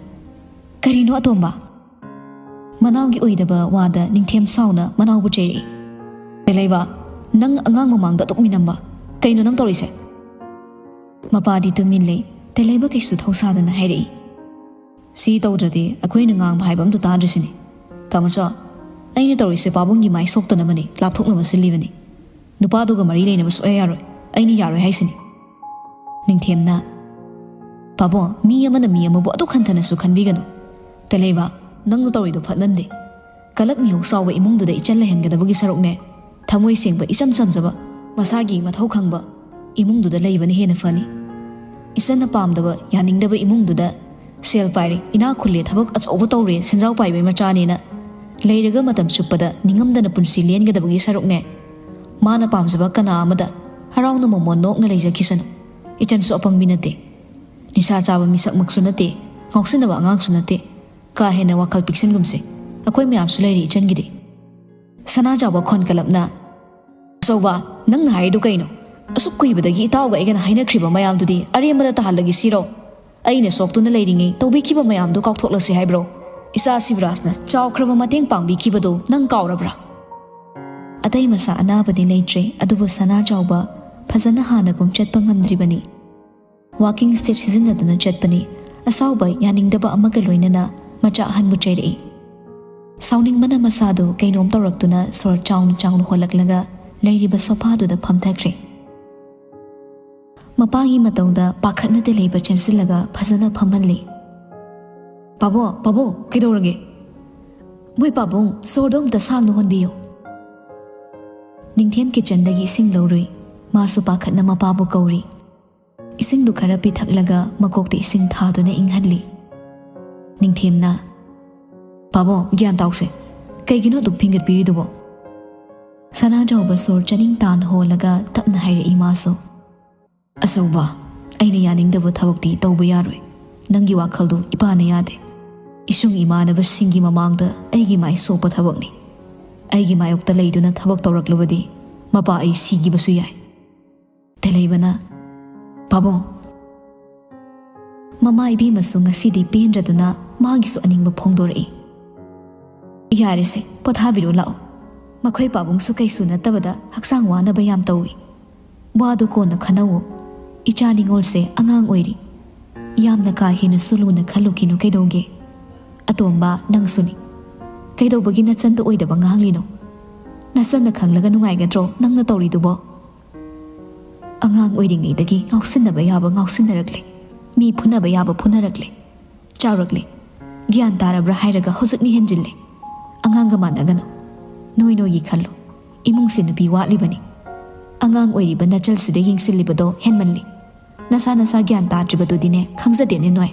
"ꯀꯔꯤꯅꯣ ꯑꯇꯣꯝꯕ?" ꯃꯅꯥꯎꯒꯤ ꯑꯣꯏꯗꯕ ꯋꯥꯗ ꯅꯤꯡꯊꯦꯝ ꯁꯥꯎꯅ ꯃꯅꯥꯎꯕꯨ ꯆꯩꯔꯛꯏ꯫ ꯇꯦꯂꯩꯕ, ꯅꯪ ꯑꯉꯥꯡ ꯃꯃꯥꯡꯗ ꯑꯗꯨꯛ ꯃꯤꯅꯝꯕ, ꯀꯩꯅꯣ ꯅꯪ ꯇꯧꯔꯤꯁꯦ? ꯃꯄꯥꯗꯤ ꯇꯨꯃꯤꯟ ꯂꯩ꯫ ꯇꯦꯂꯩꯕ ꯀꯩꯁꯨ ꯊꯧꯁꯥꯗꯅ ꯍꯥꯏꯔꯛꯏ, "ꯁꯤ ꯇꯧꯗ꯭ꯔꯗꯤ ꯑꯩꯈꯣꯏꯅ ꯉꯥꯡꯕ ꯍꯥꯏꯕ ꯑꯝꯇ ꯇꯥꯗ꯭ꯔꯤꯁꯤꯅꯤ꯫ ꯇꯥꯃꯣꯆꯥ, ꯑꯩꯅ ꯇꯧꯔꯤꯁꯦ ꯄꯥꯕꯨꯡꯒꯤ ꯃꯥꯏ ꯁꯣꯛꯇꯅꯕꯅꯤ, ꯂꯥꯞꯊꯣꯛꯅꯕ ꯁꯤꯜꯂꯤꯕꯅꯤ꯫ ꯅꯨꯄꯥꯗꯨꯒ ꯃꯔꯤ ꯂꯩꯅꯕ ꯁꯨꯛꯌꯥ ꯌꯥꯔꯣꯏ, ꯑꯩꯅ ꯌꯥꯔꯣꯏ ꯍꯥꯏꯁꯤꯅꯤ꯫" ꯅꯤꯡꯊꯦꯝꯅ, "ꯄꯥꯕꯨꯡ, ꯃꯤ ꯑꯃꯅ ꯃꯤ ꯑꯃꯕꯨ ꯑꯗꯨꯛ ꯍꯟꯊꯅꯁꯨ ꯈꯟꯕꯤꯒꯅꯨ꯫ ꯇꯦꯂꯩꯕ, ꯅꯪꯅ ꯇꯧꯔꯤꯗꯣ ꯐꯠꯃꯟꯗꯦ꯫ ꯀꯂꯛ ꯃꯤꯍꯧ ꯆꯥꯎꯕ ꯏꯃꯨꯡꯗꯨꯗ ꯏꯆꯟ ꯂꯩꯍꯟꯒꯗꯕꯒꯤ ꯁꯔꯨꯛꯅꯦ, ꯊꯃꯣꯏ ꯁꯦꯡꯕ, ꯏꯆꯝ ꯆꯝꯖꯕ, ꯃꯁꯥꯒꯤ ꯃꯊꯧ ꯈꯪꯕ ꯏꯃꯨꯡꯗꯨꯗ ꯂꯩꯕꯅ ꯍꯦꯟꯅ ꯐꯅꯤ꯫ ꯏꯆꯟꯅ ꯄꯥꯝꯗꯕ, ꯌꯥꯅꯤꯡꯗꯕ ꯏꯃꯨꯡꯗꯨꯗ ꯁꯦꯜ ꯄꯥꯏꯔꯦ, ꯏꯅꯥꯛ ꯈꯨꯜꯂꯦ, ꯊꯕꯛ ꯑꯆꯧꯕ ꯇꯧꯔꯦ, ꯁꯦꯟꯖꯥꯎ ꯄꯥꯏꯕꯩ ꯃꯆꯥꯅꯦꯅ ꯂꯩꯔꯒ ꯃꯇꯝ ꯆꯨꯞꯄꯗ ꯅꯤꯡꯉꯝꯗꯅ ꯄꯨꯟꯁꯤ ꯂꯦꯟꯒꯗꯕꯒꯤ ꯁꯔꯨꯛꯅꯦ, ꯃꯥꯅ ꯄꯥꯝꯖꯕ ꯀꯅꯥ ꯑꯃꯗ ꯍꯔꯥꯎꯅ ꯃꯣꯃꯣꯟ ꯅꯣꯛꯅ ꯂꯩꯖꯈꯤꯁꯅꯨ꯫ ꯏꯆꯟꯁꯨ ꯑꯄꯪꯕꯤ ꯅꯠꯇꯦ, ꯅꯤꯁꯥ ꯆꯥꯕ ꯃꯤꯁꯛꯃꯛꯁꯨ ꯅꯠꯇꯦ, ꯉꯥꯎꯁꯤꯟꯅꯕ ꯑꯉꯥꯡꯁꯨ ꯅꯠꯇꯦ꯫ ꯀꯥ ꯍꯦꯟꯅ ꯋꯥꯈꯜ ꯄꯤꯛꯁꯤꯟꯒꯨꯝꯁꯦ, ꯑꯩꯈꯣꯏ ꯃꯌꯥꯝꯁꯨ ꯂꯩꯔꯤ ꯏꯆꯟꯒꯤꯗꯤ꯫" ꯁꯅꯥꯖꯥꯎꯕ ꯈꯣꯟꯀꯠꯂꯞꯅ, "ꯑꯆꯧꯕ, ꯅꯪꯅ ꯍꯥꯏꯔꯤꯗꯨ ꯀꯩꯅꯣ? ꯑꯁꯨꯛ ꯀꯨꯏꯕꯗꯒꯤ ꯏꯇꯥꯎꯒ ꯑꯩꯒꯅ ꯍꯥꯏꯅꯈ꯭ꯔꯤꯕ ꯃꯌꯥꯝꯗꯨꯗꯤ ꯑꯔꯦꯝꯕꯗ ꯇꯥꯍꯜꯂꯒꯦ ꯁꯤꯔꯣ? ꯑꯩꯅ ꯁꯣꯛꯇꯨꯅ ꯂꯩꯔꯤꯉꯩ ꯇꯧꯕꯤꯈꯤꯕ ꯃꯌꯥꯝꯗꯨ ꯀꯥꯎꯊꯣꯛꯂꯁꯤ ꯍꯥꯏꯕ꯭ꯔꯣ? ꯏꯆꯥ ꯁꯤꯕꯔꯥꯖꯅ ꯆꯥꯎꯈ꯭ꯔꯕ ꯃꯇꯦꯡ ꯄꯥꯡꯕꯤꯈꯤꯕꯗꯨ ꯅꯪ ꯀꯥꯎꯔꯕ꯭ꯔꯥ?" ꯑꯇꯩ ꯃꯁꯥ ꯑꯅꯥꯕꯗꯤ ꯂꯩꯇ꯭ꯔꯦ, ꯑꯗꯨꯕꯨ ꯁꯅꯥꯖꯥꯎꯕ ꯐꯖꯅ ꯍꯥꯟꯅꯒꯨꯝ ꯆꯠꯄ ꯉꯝꯗ꯭ꯔꯤꯕꯅꯤ꯫ ꯋꯥꯀꯤꯡ ꯁ꯭ꯇꯤꯛ ꯁꯤꯖꯤꯟꯅꯗꯨꯅ ꯆꯠꯄꯅꯤ꯫ ꯑꯁꯥꯎꯕ ꯌꯥꯅꯤꯡꯗꯕ ꯑꯃꯒ ꯂꯣꯏꯅꯅ ꯃꯆꯥ ꯑꯍꯟꯕꯨ ꯆꯩꯔꯛꯏ꯫ ꯁꯥꯎꯅꯤꯡꯕꯅ ꯃꯁꯥꯗꯨ ꯀꯩꯅꯣꯝ ꯇꯧꯔꯛꯇꯨꯅ ꯁꯣꯔ ꯆꯥꯎꯅ ꯆꯥꯎꯅ ꯍꯣꯜꯂꯛꯂꯒ ꯂꯩꯔꯤꯕ ꯁꯣꯐꯥꯗꯨꯗ ꯐꯝꯊꯈ꯭ꯔꯦ꯫ ꯃꯄꯥꯒꯤ ꯃꯇꯧꯗ ꯄꯥꯈꯠꯅ ꯇꯦꯂꯩꯕ ꯆꯦꯟꯁꯤꯜꯂꯒ ꯐꯖꯅ ꯐꯝꯍꯜꯂꯤ꯫ "ꯄꯥꯕꯨꯡ, ꯄꯥꯕꯨꯡ, ꯀꯩꯗꯧꯔꯒꯦ?" "ꯃꯣꯏ ꯄꯥꯕꯨꯡ, ꯁꯣꯔꯗꯣ ꯑꯝꯇ ꯁꯥꯡꯅ ꯍꯣꯟꯕꯤꯌꯨ꯫" ꯅꯤꯡꯊꯦꯝ ꯀꯤꯆꯟꯗꯒꯤ ꯏꯁꯤꯡ ꯂꯧꯔꯨꯏ꯫ ꯃꯥꯁꯨ ꯄꯥꯈꯠꯅ ꯃꯄꯥꯕꯨ ꯀꯧꯔꯤ꯫ ꯏꯁꯤꯡꯗꯨ ꯈꯔ ꯄꯤꯊꯛꯂꯒ ꯃꯀꯣꯛꯇ ꯏꯁꯤꯡ ꯊꯥꯗꯨꯅ ꯏꯪꯍꯜꯂꯤ꯫ ꯅꯤꯡꯊꯦꯝꯅ, "ꯄꯥꯕꯨꯡ, ꯒ꯭ꯌꯥꯟ ꯇꯥꯎꯁꯦ꯫ ꯀꯩꯒꯤꯅꯣ ꯑꯗꯨꯛ ꯐꯤꯡꯒꯠꯄꯤꯔꯤꯗꯨꯕꯣ?" ꯁꯅꯥꯖꯥꯎꯕ ꯁꯣꯔ ꯆꯅꯤꯡ ꯇꯥꯅ ꯍꯣꯜꯂꯒ ꯇꯞꯅ ꯍꯥꯏꯔꯛꯏ ꯃꯥꯁꯨ꯫ "ꯑꯆꯧꯕ, ꯑꯩꯅ ꯌꯥꯅꯤꯡꯗꯕ ꯊꯕꯛꯇꯤ ꯇꯧꯕ ꯌꯥꯔꯣꯏ꯫ ꯅꯪꯒꯤ ꯋꯥꯈꯜꯗꯨ ꯏꯄꯥꯅ ꯌꯥꯗꯦ꯫ ꯏꯁꯨꯡ ꯏꯃꯥꯟꯅꯕꯁꯤꯡꯒꯤ ꯃꯃꯥꯡꯗ ꯑꯩꯒꯤ ꯃꯥꯏ ꯁꯣꯛꯄ ꯊꯕꯛꯅꯤ꯫ ꯑꯩꯒꯤ ꯃꯥꯌꯣꯛꯇ ꯂꯩꯗꯨꯅ ꯊꯕꯛ ꯇꯧꯔꯛꯂꯕꯗꯤ ꯃꯄꯥ ꯑꯩ ꯁꯤꯈꯤꯕꯁꯨ ꯌꯥꯏ꯫" ꯇꯦꯂꯩꯕꯅ, "ꯄꯥꯕꯨꯡ꯫" ꯃꯃꯥ ꯏꯕꯦꯝꯃꯁꯨ ꯉꯁꯤꯗꯤ ꯄꯦꯟꯗ꯭ꯔꯗꯨꯅ ꯃꯥꯒꯤꯁꯨ ꯑꯅꯤꯡꯕ ꯐꯣꯡꯗꯣꯔꯛꯏ꯫ "ꯌꯥꯔꯦꯁꯦ, ꯄꯣꯊꯥꯕꯤꯔꯣ ꯂꯥꯛꯑꯣ꯫ ꯃꯈꯣꯏ ꯄꯥꯕꯨꯡꯁꯨ ꯀꯩꯁꯨ ꯅꯠꯇꯕꯗ ꯍꯛꯆꯥꯡ ꯋꯥꯅꯕ ꯌꯥꯝ ꯇꯧꯏ꯫ ꯋꯥꯗꯣ ꯀꯣꯟꯅ ꯈꯟꯅꯧꯋꯣ꯫ ꯏꯆꯥ ꯅꯤꯉꯣꯜꯁꯦ ꯑꯉꯥꯡ ꯑꯣꯏꯔꯤ꯫ ꯌꯥꯝꯅ ꯀꯥ ꯍꯦꯟꯅꯁꯨ ꯂꯨꯅ ꯈꯜꯂꯨꯈꯤꯅꯨ ꯀꯩꯗꯧꯒꯦ? ꯑꯇꯣꯝꯕ, ꯅꯪꯁꯨꯅꯤ꯫ ꯀꯩꯗꯧꯕꯒꯤ ꯅꯆꯟꯗ ꯑꯣꯏꯗꯕ ꯉꯥꯡꯂꯤꯅꯣ? ꯅꯆꯟꯅ ꯈꯪꯂꯒ ꯅꯨꯡꯉꯥꯏꯒꯗ꯭ꯔꯣ ꯅꯪꯅ ꯇꯧꯔꯤꯗꯨꯕꯣ? ꯑꯉꯥꯡ ꯑꯣꯏꯔꯤꯉꯩꯗꯒꯤ ꯉꯥꯎꯁꯤꯟꯅꯕ ꯌꯥꯕ ꯉꯥꯎꯁꯤꯟꯅꯔꯛꯂꯦ꯫ ꯃꯤ ꯐꯨꯅꯕ ꯌꯥꯕ ꯐꯨꯅꯔꯛꯂꯦ꯫ ꯆꯥꯎꯔꯛꯂꯦ꯫ ꯒ꯭ꯌꯥꯟ ꯇꯥꯔꯕ꯭ꯔꯥ ꯍꯥꯏꯔꯒ ꯍꯧꯖꯤꯛꯅ ꯍꯦꯟꯖꯤꯜꯂꯦ꯫ ꯑꯉꯥꯡꯒ ꯃꯥꯟꯅꯒꯅꯨ꯫ ꯅꯣꯏ ꯅꯣꯏꯒꯤ ꯈꯜꯂꯨ꯫ ꯏꯃꯨꯡꯁꯤ ꯅꯨꯄꯤ ꯋꯥꯠꯂꯤꯕꯅꯤ꯫ ꯑꯉꯥꯡ ꯑꯣꯏꯔꯤꯕ ꯅꯆꯜꯁꯤꯗ ꯌꯦꯡꯁꯤꯜꯂꯤꯕꯗꯣ ꯍꯦꯟꯃꯜꯂꯤ꯫ ꯅꯁꯥ ꯅꯁꯥ ꯒ꯭ꯌꯥꯟ ꯇꯥꯗ꯭ꯔꯤꯕꯗꯨꯗꯤꯅꯦ ꯈꯪꯖꯗꯦꯅꯦ ꯅꯣꯏ꯫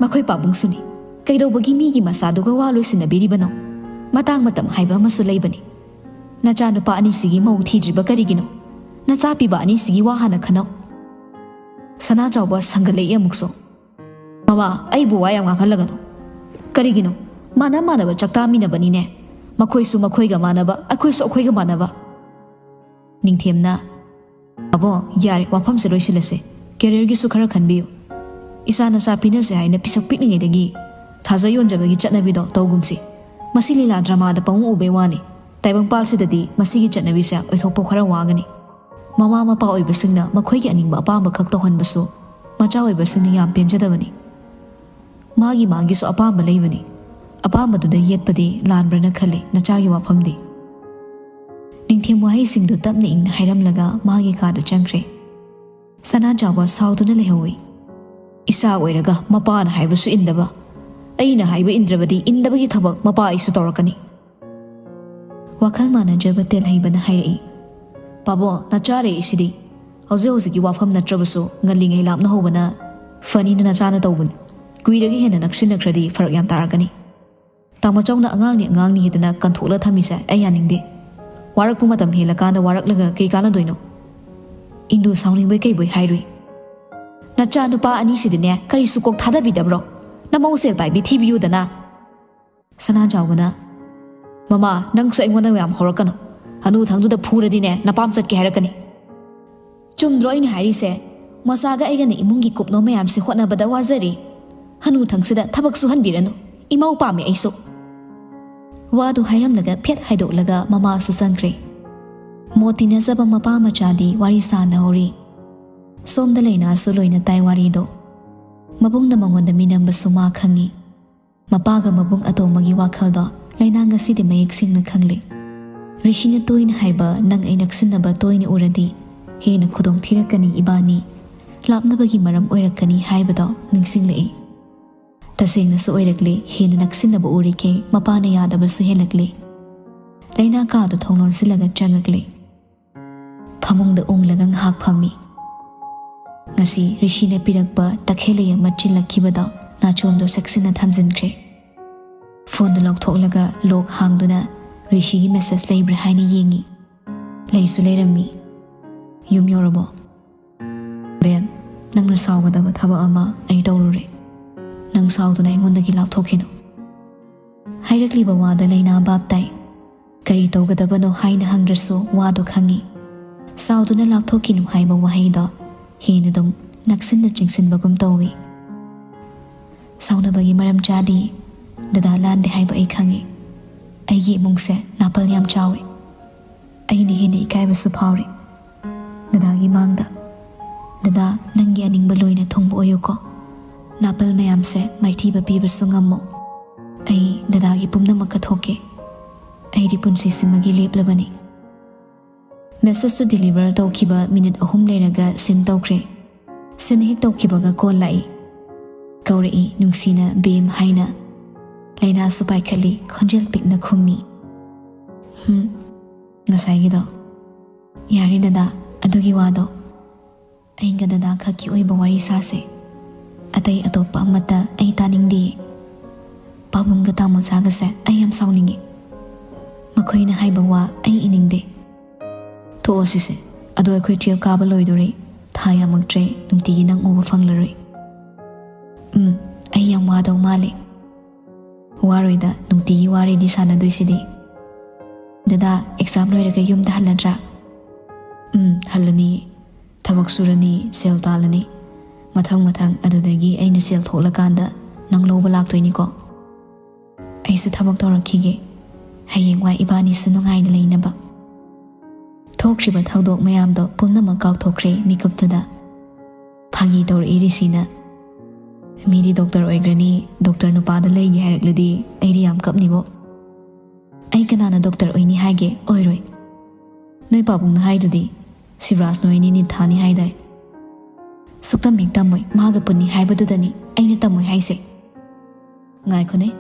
ꯃꯈꯣꯏ ꯄꯥꯕꯨꯡꯁꯨꯅꯤ꯫ ꯀꯩꯗꯧꯕꯒꯤ ꯃꯤꯒꯤ ꯃꯆꯥꯗꯨꯒ ꯋꯥ ꯂꯣꯏꯁꯤꯟꯅꯕꯤꯔꯤꯕꯅꯣ? ꯃꯇꯥꯡ ꯃꯇꯝ ꯍꯥꯏꯕ ꯑꯃꯁꯨ ꯂꯩꯕꯅꯤ꯫ ꯅꯆꯥꯅꯨꯄꯥ ꯑꯅꯤꯁꯤꯒꯤ ꯃꯧ ꯊꯤꯗ꯭ꯔꯤꯕ ꯀꯔꯤꯒꯤꯅꯣ? ꯅꯆꯥ ꯄꯤꯕ ꯑꯅꯤꯁꯤꯒꯤ ꯋꯥ ꯍꯥꯟꯅ ꯈꯟꯅꯧ꯫ ꯁꯅꯥ ꯆꯥꯎꯕ ꯁꯪꯒꯠꯂꯛꯏ ꯑꯃꯨꯛꯁꯨ꯫ ꯃꯃꯥ, ꯑꯩꯕꯨ ꯋꯥ ꯌꯥꯝ ꯉꯥꯡꯍꯜꯂꯒꯅꯨ꯫ ꯀꯔꯤꯒꯤꯅꯣ? ꯃꯥꯟꯅ ꯃꯥꯟꯅꯕ ꯆꯥꯛꯇꯥꯃꯤꯟꯅꯕꯅꯤꯅꯦ꯫ ꯃꯈꯣꯏꯁꯨ ꯃꯈꯣꯏꯒ ꯃꯥꯟꯅꯕ, ꯑꯩꯈꯣꯏꯁꯨ ꯑꯩꯈꯣꯏꯒ ꯃꯥꯟꯅꯕ꯫ ꯅꯤꯡꯊꯦꯝꯅ, ꯑꯕꯣ, ꯌꯥꯔꯦ, ꯋꯥꯐꯝꯁꯦ ꯂꯣꯏꯁꯤꯜꯂꯁꯦ꯫ ꯀꯦꯔꯤꯌꯔꯒꯤꯁꯨ ꯈꯔ ꯈꯟꯕꯤꯌꯨ꯫ ꯏꯆꯥ ꯅꯆꯥ ꯄꯤꯅꯁꯦ ꯍꯥꯏꯅ ꯄꯤꯁꯛ ꯄꯤꯛꯂꯤꯉꯩꯗꯒꯤ ꯊꯥꯖ ꯌꯣꯟꯖꯕꯒꯤ ꯆꯠꯅꯕꯤꯗꯣ ꯇꯧꯒꯨꯝꯁꯤ꯫ ꯃꯁꯤ ꯂꯤꯂꯥ ꯗ꯭ꯔꯃꯥꯗ ꯄꯪꯎ ꯎꯕꯩ ꯋꯥꯅꯤ꯫ ꯇꯥꯏꯕꯪꯄꯥꯜꯁꯤꯗꯗꯤ ꯃꯁꯤꯒꯤ ꯆꯠꯅꯕꯤꯁꯦ ꯑꯣꯏꯊꯣꯛꯄ ꯈꯔ ꯋꯥꯒꯅꯤ꯫ ꯃꯃꯥ ꯃꯄꯥ ꯑꯣꯏꯕꯁꯤꯡꯅ ꯃꯈꯣꯏꯒꯤ ꯑꯅꯤꯡꯕ ꯑꯄꯥꯝꯕ ꯈꯛ ꯇꯧꯍꯟꯕꯁꯨ ꯃꯆꯥ ꯑꯣꯏꯕꯁꯤꯡꯅ ꯌꯥꯝ ꯄꯦꯟꯖꯗꯕꯅꯤ꯫ ꯃꯥꯒꯤ ꯃꯥꯒꯤꯁꯨ ꯑꯄꯥꯝꯕ ꯂꯩꯕꯅꯤ꯫ ꯑꯄꯥꯝꯕꯗꯨꯗ ꯌꯦꯠꯄꯗꯤ ꯂꯥꯟꯕ꯭ꯔꯅ ꯈꯜꯂꯤ ꯅꯆꯥꯒꯤ ꯋꯥꯐꯝꯗꯤ꯫ ꯅꯤꯡꯊꯦꯝ ꯋꯥꯍꯩꯁꯤꯡꯗꯨ ꯇꯞꯅ ꯏꯪꯅ ꯍꯥꯏꯔꯝꯂꯒ ꯃꯥꯒꯤ ꯀꯥꯗ ꯆꯪꯈ꯭ꯔꯦ꯫ ꯁꯅꯥ ꯆꯥꯎꯕ ꯁꯥꯎꯗꯨꯅ ꯂꯩꯍꯧꯏ꯫ ꯏꯆꯥ ꯑꯣꯏꯔꯒ ꯃꯄꯥꯅ ꯍꯥꯏꯕꯁꯨ ꯏꯟꯗꯕ, ꯑꯩꯅ ꯍꯥꯏꯕ ꯏꯟꯗ꯭ꯔꯕꯗꯤ ꯏꯟꯗꯕꯒꯤ ꯊꯕꯛ ꯃꯄꯥ ꯑꯩꯁꯨ ꯇꯧꯔꯛꯀꯅꯤ꯫ ꯋꯥꯈꯜ ꯃꯥꯟꯅꯖꯕ ꯇꯦꯜꯍꯩꯕꯅ ꯍꯥꯏꯔꯛꯏ꯫ ꯄꯥꯕꯣ, ꯅꯆꯥ ꯂꯩꯔꯤꯁꯤꯗꯤ꯫ ꯍꯧꯖꯤꯛ ꯍꯧꯖꯤꯛꯀꯤ ꯋꯥꯐꯝ ꯅꯠꯇ꯭ꯔꯕꯁꯨ ꯉꯜꯂꯤꯉꯩ ꯂꯥꯞꯅ ꯍꯧꯕꯅ ꯐꯅꯤꯅ ꯅꯆꯥꯅ ꯇꯧꯕꯅꯤ꯫ ꯀꯨꯏꯔꯒ ꯍꯦꯟꯅ ꯅꯛꯁꯤꯟꯅꯈ꯭ꯔꯗꯤ ꯐꯔꯛ ꯌꯥꯝ ꯇꯥꯔꯛꯀꯅꯤ꯫ ꯇꯥꯃꯣꯆꯧꯅ ꯑꯉꯥꯡꯅꯤ ꯑꯉꯥꯡꯅꯤ ꯍꯥꯏꯗꯅ ꯀꯟꯊꯣꯛꯂ ꯊꯝꯃꯤꯁꯦ ꯑꯩ ꯌꯥꯅꯤꯡꯗꯦ꯫ ꯋꯥꯔꯛꯄ ꯃꯇꯝ ꯍꯦꯜꯂꯀꯥꯟꯗ ꯋꯥꯔꯛꯂꯒ ꯀꯩ ꯀꯥꯟꯅꯗꯣꯏꯅꯣ? ꯏꯟꯗꯨ ꯁꯥꯎꯅꯤꯡꯕꯩ ꯀꯩꯕꯣꯏ ꯍꯥꯏꯔꯨꯏ꯫ ꯅꯆꯥ ꯅꯨꯄꯥ ꯑꯅꯤꯁꯤꯗꯤꯅꯦ ꯀꯔꯤꯁꯨ ꯀꯣꯛ ꯊꯥꯗꯕꯤꯗꯕ꯭ꯔꯣ? ꯅꯃꯧ ꯁꯦꯜ ꯄꯥꯏꯕꯤ ꯊꯤꯕꯤꯌꯨꯗꯅ꯫ ꯁꯅꯥ ꯆꯥꯎꯕꯅ, ꯃꯃꯥ, ꯅꯪꯁꯨ ꯑꯩꯉꯣꯟꯗ ꯌꯥꯝ ꯍꯧꯔꯛꯀꯅꯨ꯫ ꯍꯅꯨꯊꯪꯗꯨꯗ ꯐꯨꯔꯗꯤꯅꯦ ꯅꯄꯥꯝ ꯆꯠꯀꯦ ꯍꯥꯏꯔꯛꯀꯅꯤ꯫ ꯆꯨꯝꯗ꯭ꯔꯣ ꯑꯩꯅ ꯍꯥꯏꯔꯤꯁꯦ? ꯃꯣꯁꯥꯒ ꯑꯩꯒꯅ ꯏꯃꯨꯡꯒꯤ ꯀꯨꯞꯅꯣ ꯃꯌꯥꯝꯁꯦ ꯍꯣꯠꯅꯕꯗ ꯋꯥꯖꯔꯤ꯫ ꯍꯅꯨꯊꯪꯁꯤꯗ ꯊꯕꯛ ꯁꯨꯍꯟꯕꯤꯔꯅꯨ꯫ ꯏꯃꯧ ꯄꯥꯝꯃꯦ ꯑꯩꯁꯨ꯫ ꯋꯥꯗꯨ ꯍꯥꯏꯔꯝꯂꯒ ꯐꯦꯠ ꯍꯥꯏꯗꯣꯛꯂꯒ ꯃꯃꯥꯁꯨ ꯆꯪꯈ꯭ꯔꯦ꯫ ꯃꯣꯠ ꯇꯤꯟꯅꯖꯕ ꯃꯄꯥ ꯃꯆꯥꯗꯤ ꯋꯥꯔꯤ ꯁꯥꯟꯅꯍꯧꯔꯤ꯫ ꯁꯣꯝꯗ ꯂꯩꯅꯥꯁꯨ ꯂꯣꯏꯅ ꯇꯥꯏ ꯋꯥꯔꯤꯗꯣ꯫ ꯃꯕꯨꯡꯅ ꯃꯉꯣꯟꯗ ꯃꯤꯅꯝꯕꯁꯨ ꯃꯥ ꯈꯪꯏ꯫ ꯃꯄꯥꯒ ꯃꯕꯨꯡ ꯑꯇꯣꯝꯕꯒꯤ ꯋꯥꯈꯜꯗꯣ ꯂꯩꯅꯥ ꯉꯁꯤꯗꯤ ꯃꯌꯦꯛ ꯁꯦꯡꯅ ꯈꯪꯂꯦ꯫ ꯔꯤꯁꯤꯅ ꯇꯣꯏꯅ ꯍꯥꯏꯕ "ꯅꯪ ꯑꯩ ꯅꯛꯁꯤꯟꯅꯕ ꯇꯣꯏꯅ ꯎꯔꯗꯤ ꯍꯦꯟꯅ ꯈꯨꯗꯣꯡ ꯊꯤꯔꯛꯀꯅꯤ ꯏꯕꯥꯅꯤ, ꯂꯥꯞꯅꯕꯒꯤ ꯃꯔꯝ ꯑꯣꯏꯔꯛꯀꯅꯤ" ꯍꯥꯏꯕꯗꯣ ꯅꯤꯡꯁꯤꯡꯂꯛꯏ꯫ ꯇꯁꯦꯡꯅꯁꯨ ꯑꯣꯏꯔꯛꯂꯦ, ꯍꯦꯟꯅ ꯅꯛꯁꯤꯟꯅꯕ ꯎꯔꯤꯈꯩ ꯃꯄꯥꯅ ꯌꯥꯗꯕꯁꯨ ꯍꯦꯜꯂꯛꯂꯦ꯫ ꯂꯩꯅꯥ ꯀꯥꯗꯨ ꯊꯣꯡ ꯂꯣꯟꯁꯤꯜꯂꯒ ꯆꯪꯉꯛꯂꯦ꯫ ꯐꯃꯨꯡꯗ ꯎꯪꯂꯒ ꯉꯥꯏꯍꯥꯛ ꯐꯝꯃꯤ꯫ ꯉꯁꯤ ꯔꯤꯁꯤꯅ ꯄꯤꯔꯛꯄ ꯇꯈꯦꯜꯂꯩ ꯑꯃ ꯆꯤꯜꯂꯛꯈꯤꯕꯗꯣ ꯅꯥꯆꯣꯝꯗꯣ ꯆꯦꯛꯁꯤꯟꯅ ꯊꯝꯖꯤꯟꯈ꯭ꯔꯦ꯫ ꯐꯣꯟꯗꯨ ꯂꯧꯊꯣꯛꯂꯒ ꯂꯣꯛ ꯍꯥꯡꯗꯨꯅ ꯔꯤꯁꯤꯒꯤ ꯃꯦꯁꯦꯖ ꯂꯩꯕ꯭ꯔꯥ ꯍꯥꯏꯅ ꯌꯦꯡꯉꯤ꯫ ꯂꯩꯁꯨ ꯂꯩꯔꯝꯃꯤ꯫ "ꯌꯨꯝ ꯌꯧꯔꯕꯣ?" "ꯕꯦꯝ, ꯅꯪꯅ ꯁꯥꯎꯒꯗꯕ ꯊꯕꯛ ꯑꯃ ꯑꯩ ꯇꯧꯔꯨꯔꯦ꯫ ꯅꯪ ꯁꯥꯎꯗꯨꯅ ꯑꯩꯉꯣꯟꯗꯒꯤ ꯂꯥꯞꯊꯣꯛꯈꯤꯅꯨ꯫" ꯍꯥꯏꯔꯛꯂꯤꯕ ꯋꯥꯗ ꯂꯩꯅꯥ ꯚꯥꯞ ꯇꯥꯏ꯫ ꯀꯔꯤ ꯇꯧꯒꯗꯕꯅꯣ ꯍꯥꯏꯅ ꯍꯪꯗ꯭ꯔꯁꯨ ꯋꯥꯗꯣ ꯈꯪꯏ꯫ "ꯁꯥꯎꯗꯨꯅ ꯂꯥꯞꯊꯣꯛꯈꯤꯅꯨ" ꯍꯥꯏꯕ ꯋꯥꯍꯩꯗꯣ ꯍꯦꯟꯅ ꯑꯗꯨꯝ ꯅꯛꯁꯤꯟꯅ ꯆꯤꯡꯁꯤꯟꯕꯒꯨꯝ ꯇꯧꯏ꯫ "ꯁꯥꯎꯅꯕꯒꯤ ꯃꯔꯝ ꯆꯥꯗꯦ꯫ ꯗꯗꯥ ꯂꯥꯟꯗꯦ ꯍꯥꯏꯕ ꯑꯩ ꯈꯪꯏ꯫ ꯑꯩꯒꯤ ꯏꯃꯨꯡꯁꯦ ꯅꯥꯄꯜ ꯌꯥꯝ ꯆꯥꯎꯏ꯫ ꯑꯩꯅ ꯍꯦꯟꯅ ꯏꯀꯥꯏꯕꯁꯨ ꯐꯥꯎꯔꯤ꯫ ꯗꯗꯥꯒꯤ ꯃꯥꯡꯗ꯫ ꯗꯗꯥ, ꯅꯪꯒꯤ ꯑꯅꯤꯡꯕ ꯂꯣꯏꯅ ꯊꯨꯡꯕ ꯑꯣꯏꯌꯨꯀꯣ꯫ ꯅꯥꯄꯜ ꯃꯌꯥꯝꯁꯦ ꯃꯥꯏꯊꯤꯕ ꯄꯤꯕꯁꯨ ꯉꯝꯃꯣ꯫ ꯑꯩ ꯗꯗꯥꯒꯤ ꯄꯨꯝꯅꯃꯛ ꯀꯠꯊꯣꯛꯀꯦ꯫ ꯑꯩꯗꯤ ꯄꯨꯟꯁꯤꯁꯤꯃꯒꯤ ꯂꯦꯞꯂꯕꯅꯤ꯫" ꯃꯦꯁꯦꯖꯇꯨ ꯗꯤꯂꯤꯚꯔ ꯇꯧꯈꯤꯕ ꯃꯤꯅꯤꯠ ꯑꯍꯨꯝ ꯂꯩꯔꯒ ꯁꯤꯟ ꯇꯧꯈ꯭ꯔꯦ꯫ ꯁꯤꯟ ꯍꯦꯛ ꯇꯧꯈꯤꯕꯒ ꯀꯣꯜ ꯂꯥꯛꯏ꯫ ꯀꯧꯔꯛꯏ ꯅꯨꯡꯁꯤꯅ "ꯕꯦꯝ" ꯍꯥꯏꯅ꯫ ꯂꯩꯅꯥꯁꯨ ꯄꯥꯏꯈꯠꯂꯤ, ꯈꯣꯟꯖꯦꯜ ꯄꯤꯛꯅ ꯈꯨꯝꯃꯤ꯫ "ꯍꯝ, ꯉꯁꯥꯏꯒꯤꯗꯣ꯫" "ꯌꯥꯔꯦ ꯗꯗꯥ, ꯑꯗꯨꯒꯤ ꯋꯥꯗꯣ꯫ ꯑꯩꯒ ꯗꯗꯥ ꯈꯛꯀꯤ ꯑꯣꯏꯕ ꯋꯥꯔꯤ ꯁꯥꯁꯦ꯫ ꯑꯇꯩ ꯑꯇꯣꯞꯄ ꯑꯃꯠꯇ ꯑꯩ ꯇꯥꯅꯤꯡꯗꯤꯌꯦ꯫ ꯄꯥꯕꯨꯡꯒ ꯇꯥꯃꯣꯆꯥꯒꯁꯦ ꯑꯩ ꯌꯥꯝ ꯁꯥꯎꯅꯤꯡꯉꯤ꯫ ꯃꯈꯣꯏꯅ ꯍꯥꯏꯕ ꯋꯥ ꯑꯩ ꯏꯅꯤꯡꯗꯦ꯫" "ꯊꯣꯛꯑꯣ ꯁꯤꯁꯦ꯫ ꯑꯗꯣ ꯑꯩꯈꯣꯏ ꯇꯨꯌꯦꯜꯐ ꯀꯥꯕ ꯂꯣꯏꯗꯣꯔꯦ꯫ ꯊꯥ ꯌꯥꯝꯃꯛꯇ꯭ꯔꯦ, ꯅꯨꯡꯇꯤꯒꯤ ꯅꯪ ꯎꯕ ꯐꯪꯂꯔꯣꯏ꯫" "ꯎꯝ, ꯑꯩ ꯌꯥꯝ ꯋꯥꯗꯧ ꯃꯥꯜꯂꯦ꯫" "ꯋꯥꯔꯣꯏꯗ, ꯅꯨꯡꯇꯤꯒꯤ ꯋꯥꯔꯤꯗꯤ ꯁꯥꯟꯅꯗꯣꯏꯁꯤꯗꯤ꯫" "ꯗꯗꯥ, ꯑꯦꯛꯖꯥꯝ ꯂꯣꯏꯔꯒ ꯌꯨꯝꯗ ꯍꯜꯂꯗ꯭ꯔꯥ?" "ꯎꯝ, ꯍꯜꯂꯅꯤ꯫ ꯊꯕꯛ ꯁꯨꯔꯅꯤ, ꯁꯦꯜ ꯇꯥꯜꯂꯅꯤ꯫ ꯃꯊꯪ ꯃꯊꯪ ꯑꯗꯨꯗꯒꯤ ꯑꯩꯅ ꯁꯦꯜ ꯊꯣꯛꯂꯀꯥꯟꯗ ꯅꯪ ꯂꯧꯕ ꯂꯥꯛꯇꯣꯏꯅꯤꯀꯣ꯫" "ꯑꯩꯁꯨ ꯊꯕꯛ ꯇꯧꯔꯛꯈꯤꯒꯦ꯫ ꯍꯌꯦꯡꯋꯥꯏ ꯏꯕꯥꯅꯤꯁꯨ ꯅꯨꯡꯉꯥꯏꯅ ꯂꯩꯅꯕ꯫ ꯊꯣꯛꯈ꯭ꯔꯤꯕ ꯊꯧꯗꯣꯛ ꯃꯌꯥꯝꯗꯣ ꯄꯨꯝꯅꯃꯛ ꯀꯥꯎꯊꯣꯛꯈ꯭ꯔꯦ ꯃꯤꯀꯨꯞꯇꯨꯗ꯫ ꯐꯥꯒꯤ ꯇꯧꯔꯛꯏ ꯔꯤꯁꯤꯅ꯫ "ꯃꯤꯗꯤ ꯗꯣꯛꯇꯔ ꯑꯣꯏꯈ꯭ꯔꯅꯤ, ꯗꯣꯛꯇꯔ ꯅꯨꯄꯥꯗ ꯂꯩꯒꯦ ꯍꯥꯏꯔꯛꯂꯗꯤ ꯑꯩꯗꯤ ꯌꯥꯝ ꯀꯞꯅꯤꯕꯣ꯫ ꯑꯩ ꯀꯅꯥꯅ ꯗꯣꯛꯇꯔ ꯑꯣꯏꯅꯤ ꯍꯥꯏꯒꯦ? ꯑꯣꯏꯔꯣꯏ꯫ ꯅꯣꯏ ꯄꯥꯕꯨꯡꯅ ꯍꯥꯏꯗꯨꯗꯤ ꯁꯤꯕ꯭ꯔꯥꯖ ꯅꯣꯏꯅꯤ ꯅꯤꯠ ꯊꯥꯅꯤ ꯍꯥꯏꯗꯥꯏ? ꯁꯨꯛꯇꯝ ꯍꯦꯛ ꯇꯝꯃꯣꯏ, ꯃꯥꯒ ꯄꯨꯟꯅꯤ ꯍꯥꯏꯕꯗꯨꯗꯅꯤ ꯑꯩꯅ ꯇꯝꯃꯣꯏ ꯍꯥꯏꯁꯦ꯫ ꯉꯥꯏꯈꯣꯅꯦ,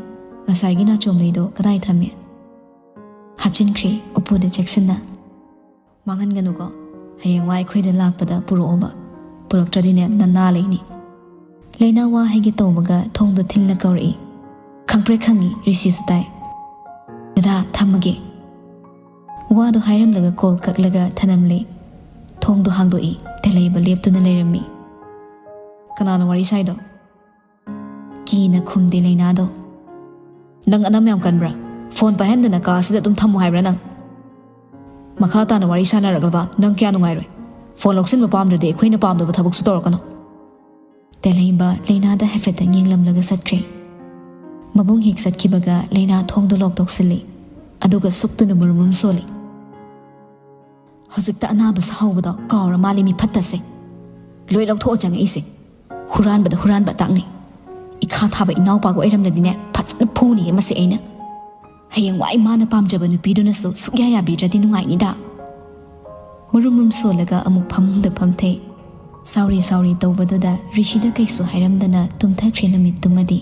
ꯉꯁꯥꯏꯒꯤ ꯅꯥꯆꯣꯝ ꯂꯩꯗꯣ ꯀꯗꯥꯏ ꯊꯝꯃꯦ? ꯍꯥꯞꯆꯤꯟꯈ꯭ꯔꯦ ꯎꯄꯨꯗ ꯆꯦꯛꯁꯤꯟꯅ꯫ ꯃꯥꯡꯍꯟꯒꯅꯨꯀꯣ, ꯍꯌꯦꯡꯋꯥꯏ ꯑꯩꯈꯣꯏꯗ ꯂꯥꯛꯄꯗ ꯄꯨꯔꯛꯑꯣꯕ꯫ ꯄꯨꯔꯛꯇ꯭ꯔꯗꯤꯅꯦ ꯅꯅꯥ ꯂꯩꯅꯤ꯫" ꯂꯩꯅꯥ ꯋꯥ ꯍꯥꯏꯒꯦ ꯇꯧꯕꯒ ꯊꯣꯡꯗꯣ ꯊꯤꯜꯂ ꯀꯧꯔꯛꯏ꯫ ꯈꯪꯄ꯭ꯔꯦꯛ ꯈꯪꯉꯤ ꯔꯤꯁꯤꯁꯨ ꯇꯥꯏ꯫ "ꯗꯗꯥ, ꯊꯝꯃꯒꯦ꯫" ꯋꯥꯗꯣ ꯍꯥꯏꯔꯝꯂꯒ ꯀꯣꯜ ꯀꯛꯂꯒ ꯊꯅꯝꯂꯦ꯫ ꯊꯣꯡꯗꯣ ꯍꯥꯡꯗꯣꯛꯏ꯫ ꯇꯦꯂꯩꯕ ꯂꯦꯞꯇꯨꯅ ꯂꯩꯔꯝꯃꯤ꯫ "ꯀꯅꯥꯅꯣ ꯋꯥꯔꯤ ꯁꯥꯏꯗꯣ?" ꯀꯤꯅ ꯈꯨꯝꯗꯦ ꯂꯩꯅꯥꯗꯣ꯫ "ꯅꯪ ꯑꯅꯝ ꯌꯥꯝ ꯀꯟꯕ꯭ꯔꯥ? ꯐꯣꯟ ꯄꯥꯏꯍꯟꯗꯅ ꯀꯥ ꯑꯁꯤꯗ ꯑꯗꯨꯝ ꯊꯝꯃꯨ ꯍꯥꯏꯕ꯭ꯔꯥ ꯅꯪ? ꯃꯈꯥ ꯇꯥꯅ ꯋꯥꯔꯤ ꯁꯥꯟꯅꯔꯛꯂꯕ ꯅꯪ ꯀꯌꯥ ꯅꯨꯡꯉꯥꯏꯔꯣꯏ꯫ ꯐꯣꯟ ꯂꯧꯁꯤꯟꯕ ꯄꯥꯝꯗ꯭ꯔꯗꯤ ꯑꯩꯈꯣꯏꯅ ꯄꯥꯝꯗꯕ ꯊꯕꯛꯁꯨ ꯇꯧꯔꯛꯀꯅꯨ꯫" ꯇꯦꯂꯩꯕ ꯂꯩꯅꯥꯗ ꯍꯥꯏꯐꯦꯠꯇꯪ ꯌꯦꯡꯂꯝꯂꯒ ꯆꯠꯈ꯭ꯔꯦ꯫ ꯃꯕꯨꯡ ꯍꯦꯛ ꯆꯠꯈꯤꯕꯒ ꯂꯩꯅꯥ ꯊꯣꯡꯗꯣ ꯂꯣꯛ ꯇꯧꯁꯤꯜꯂꯤ꯫ ꯑꯗꯨꯒ ꯁꯨꯛꯇꯨꯅ ꯃꯨꯔꯨꯝ ꯃꯨꯔꯨꯝ ꯁꯣꯜꯂꯤ꯫ "ꯍꯧꯖꯤꯛꯇ ꯑꯅꯥꯕ ꯁꯥꯍꯧꯕꯗꯣ ꯀꯥꯎꯔ ꯃꯥꯜꯂꯦ ꯃꯤ ꯐꯠꯇꯁꯦ꯫ ꯂꯣꯏ ꯂꯧꯊꯣꯛꯑ ꯆꯪꯉꯛꯏꯁꯦ꯫ ꯍꯨꯔꯥꯟꯕꯗ ꯍꯨꯔꯥꯟꯕ ꯇꯥꯛꯅꯩ꯫ ꯏꯈꯥ ꯊꯥꯕ ꯏꯅꯥꯎꯄꯥꯒ ꯑꯣꯏꯔꯝꯂꯗꯤꯅꯦ ꯐꯖꯅ ꯐꯨꯅꯤꯌꯦ ꯃꯁꯦ ꯑꯩꯅ꯫ ꯍꯌꯦꯡꯋꯥꯏ ꯃꯥꯅ ꯄꯥꯝꯖꯕ ꯅꯨꯄꯤꯗꯨꯅꯁꯨ ꯁꯨꯛꯌꯥ ꯌꯥꯕꯤꯗ꯭ꯔꯗꯤ ꯅꯨꯡꯉꯥꯏꯅꯤꯗ꯫" ꯃꯨꯔꯨꯝ ꯃꯨꯔꯨꯝ ꯁꯣꯜꯂꯒ ꯑꯃꯨꯛ ꯐꯃꯨꯡꯗ ꯐꯝꯊꯩ꯫ ꯁꯥꯎꯔꯤ ꯁꯥꯎꯔꯤ ꯇꯧꯕꯗꯨꯗ ꯔꯤꯁꯤꯗ ꯀꯩꯁꯨ ꯍꯥꯏꯔꯝꯗꯅ ꯇꯨꯝꯊꯈ꯭ꯔꯦ ꯅꯨꯃꯤꯠꯇꯨꯃꯗꯤ꯫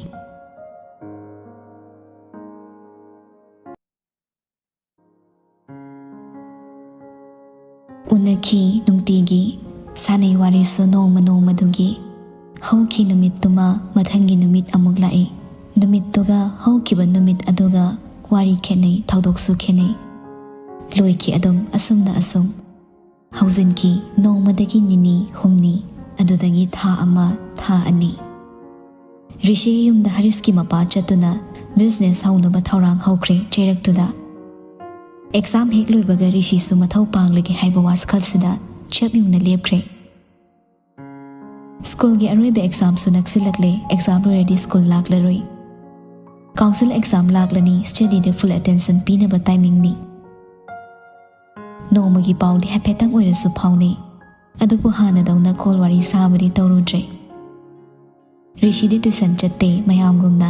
ꯎꯅꯈꯤ ꯅꯨꯡꯇꯤꯒꯤ, ꯁꯥꯟꯅꯩ ꯋꯥꯔꯤꯁꯨ ꯅꯣꯡꯃ ꯅꯣꯡꯃꯗꯨꯒꯤ꯫ ꯍꯧꯈꯤ ꯅꯨꯃꯤꯠꯇꯨꯃ, ꯃꯊꯪꯒꯤ ꯅꯨꯃꯤꯠ ꯑꯃꯨꯛ ꯂꯥꯛꯏ꯫ ꯅꯨꯃꯤꯠꯇꯨꯒ ꯍꯧꯈꯤꯕ ꯅꯨꯃꯤꯠ ꯑꯗꯨꯒ ꯋꯥꯔꯤ ꯈꯦꯠꯅꯩ, ꯊꯧꯗꯣꯛꯁꯨ ꯈꯦꯠꯅꯩ꯫ ꯂꯣꯏꯈꯤ ꯑꯗꯨꯝ ꯑꯁꯨꯝꯅ ꯑꯁꯨꯝ꯫ ꯍꯧꯖꯤꯟꯈꯤ ꯅꯣꯡꯃꯗꯒꯤ ꯅꯤꯅꯤ ꯍꯨꯝꯅꯤ, ꯑꯗꯨꯗꯒꯤ ꯊꯥ ꯑꯃ, ꯊꯥ ꯑꯅꯤ꯫ ꯔꯤꯁꯤꯒꯤ ꯌꯨꯝꯗ ꯍꯔꯤꯁꯀꯤ ꯃꯄꯥ ꯆꯠꯇꯨꯅ ꯕꯤꯖꯤꯅꯦꯁ ꯍꯧꯅꯕ ꯊꯧꯔꯥꯡ ꯍꯧꯈ꯭ꯔꯦ ꯆꯩꯔꯛꯇꯨꯗ꯫ ꯑꯦꯛꯖꯥꯝ ꯍꯦꯛ ꯂꯣꯏꯕꯒ ꯔꯤꯁꯤꯁꯨ ꯃꯊꯧ ꯄꯥꯡꯂꯒꯦ ꯍꯥꯏꯕ ꯋꯥꯈꯜꯁꯤꯗ ꯆꯞ ꯌꯨꯡꯅ ꯂꯦꯞꯈ꯭ꯔꯦ꯫ ꯁ꯭ꯀꯨꯜꯒꯤ ꯑꯔꯣꯏꯕ ꯑꯦꯛꯖꯥꯝꯁꯨ ꯅꯛꯁꯤꯜꯂꯛꯂꯦ, ꯑꯦꯛꯖꯥꯝ ꯂꯣꯏꯔꯗꯤ ꯁ꯭ꯀꯨꯜ ꯂꯥꯛꯂꯔꯣꯏ꯫ Council exam ꯂꯥꯛꯂꯅꯤ, studyꯗ full attention ꯄꯤꯅꯕ timingꯅꯤ꯫ ꯅꯣꯡꯃꯒꯤ ꯄꯥꯎꯗꯤ ꯍꯥꯏꯐꯦꯠꯇꯪ ꯑꯣꯏꯔꯁꯨ ꯐꯥꯎꯅꯩ, ꯑꯗꯨꯕꯨ ꯍꯥꯟꯅꯗꯧꯅ call ꯋꯥꯔꯤ ꯁꯥꯕꯗꯤ ꯇꯧꯔꯨꯗ꯭ꯔꯦ꯫ ꯔꯤꯁꯤꯗꯤ tuition ꯆꯠꯇꯦ, ꯃꯌꯥꯝꯒꯨꯝꯅ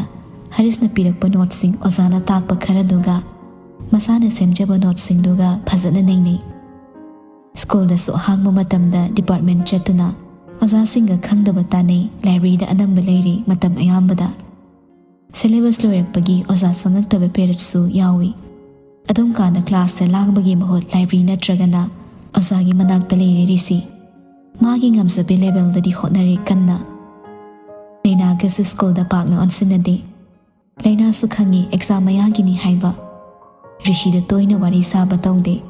ꯍꯔꯤꯁꯅ ꯄꯤꯔꯛꯄ noteꯁꯤꯡ, ꯑꯣꯖꯥꯅ ꯇꯥꯛꯄ ꯈꯔꯗꯨꯒ ꯃꯁꯥꯅ ꯁꯦꯝꯖꯕ noteꯁꯤꯡꯗꯨꯒ ꯐꯖꯅ ꯅꯩꯅꯩ꯫ ꯁ꯭ꯀꯨꯜꯗꯁꯨ ꯑꯍꯥꯡꯕ ꯃꯇꯝꯗ department ꯆꯠꯇꯨꯅ ꯑꯣꯖꯥꯁꯤꯡꯒ ꯈꯪꯗꯕ ꯇꯥꯟꯅꯩ꯫ Libraryꯗ ꯑꯅꯝꯕ ꯂꯩꯔꯤ ꯃꯇꯝ ꯑꯌꯥꯝꯕꯗ꯫ Syllabus ꯂꯣꯏꯔꯛꯄꯒꯤ ꯑꯣꯖꯥ ꯆꯪꯉꯛꯇꯕ periodꯁꯨ ꯌꯥꯎꯏ꯫ ꯑꯗꯨꯝ ꯀꯥꯟꯗ classꯇ ꯂꯥꯡꯕꯒꯤ ꯃꯍꯨꯠ library ꯅꯠꯇ꯭ꯔꯒꯅ ꯑꯣꯖꯥꯒꯤ ꯃꯅꯥꯛꯇ ꯂꯩꯔꯦ ꯔꯤꯁꯤ꯫ ꯃꯥꯒꯤ ꯉꯝꯖꯕꯤ levelꯗꯗꯤ ꯍꯣꯠꯅꯔꯦ ꯀꯟꯅ꯫ ꯂꯩꯅꯥꯒꯁꯨ ꯁ꯭ꯀꯨꯜꯗ ꯄꯥꯛꯅ ꯑꯣꯟꯁꯤꯟꯅꯗꯦ꯫ ꯂꯩꯅꯥꯁꯨ ꯈꯪꯉꯤ exam ꯃꯌꯥꯒꯤꯅꯤ ꯍꯥꯏꯕ꯫ ꯔꯤꯁꯤꯗ ꯇꯣꯏꯅ ꯋꯥꯔꯤ ꯁꯥꯕ ꯇꯧꯗꯦ꯫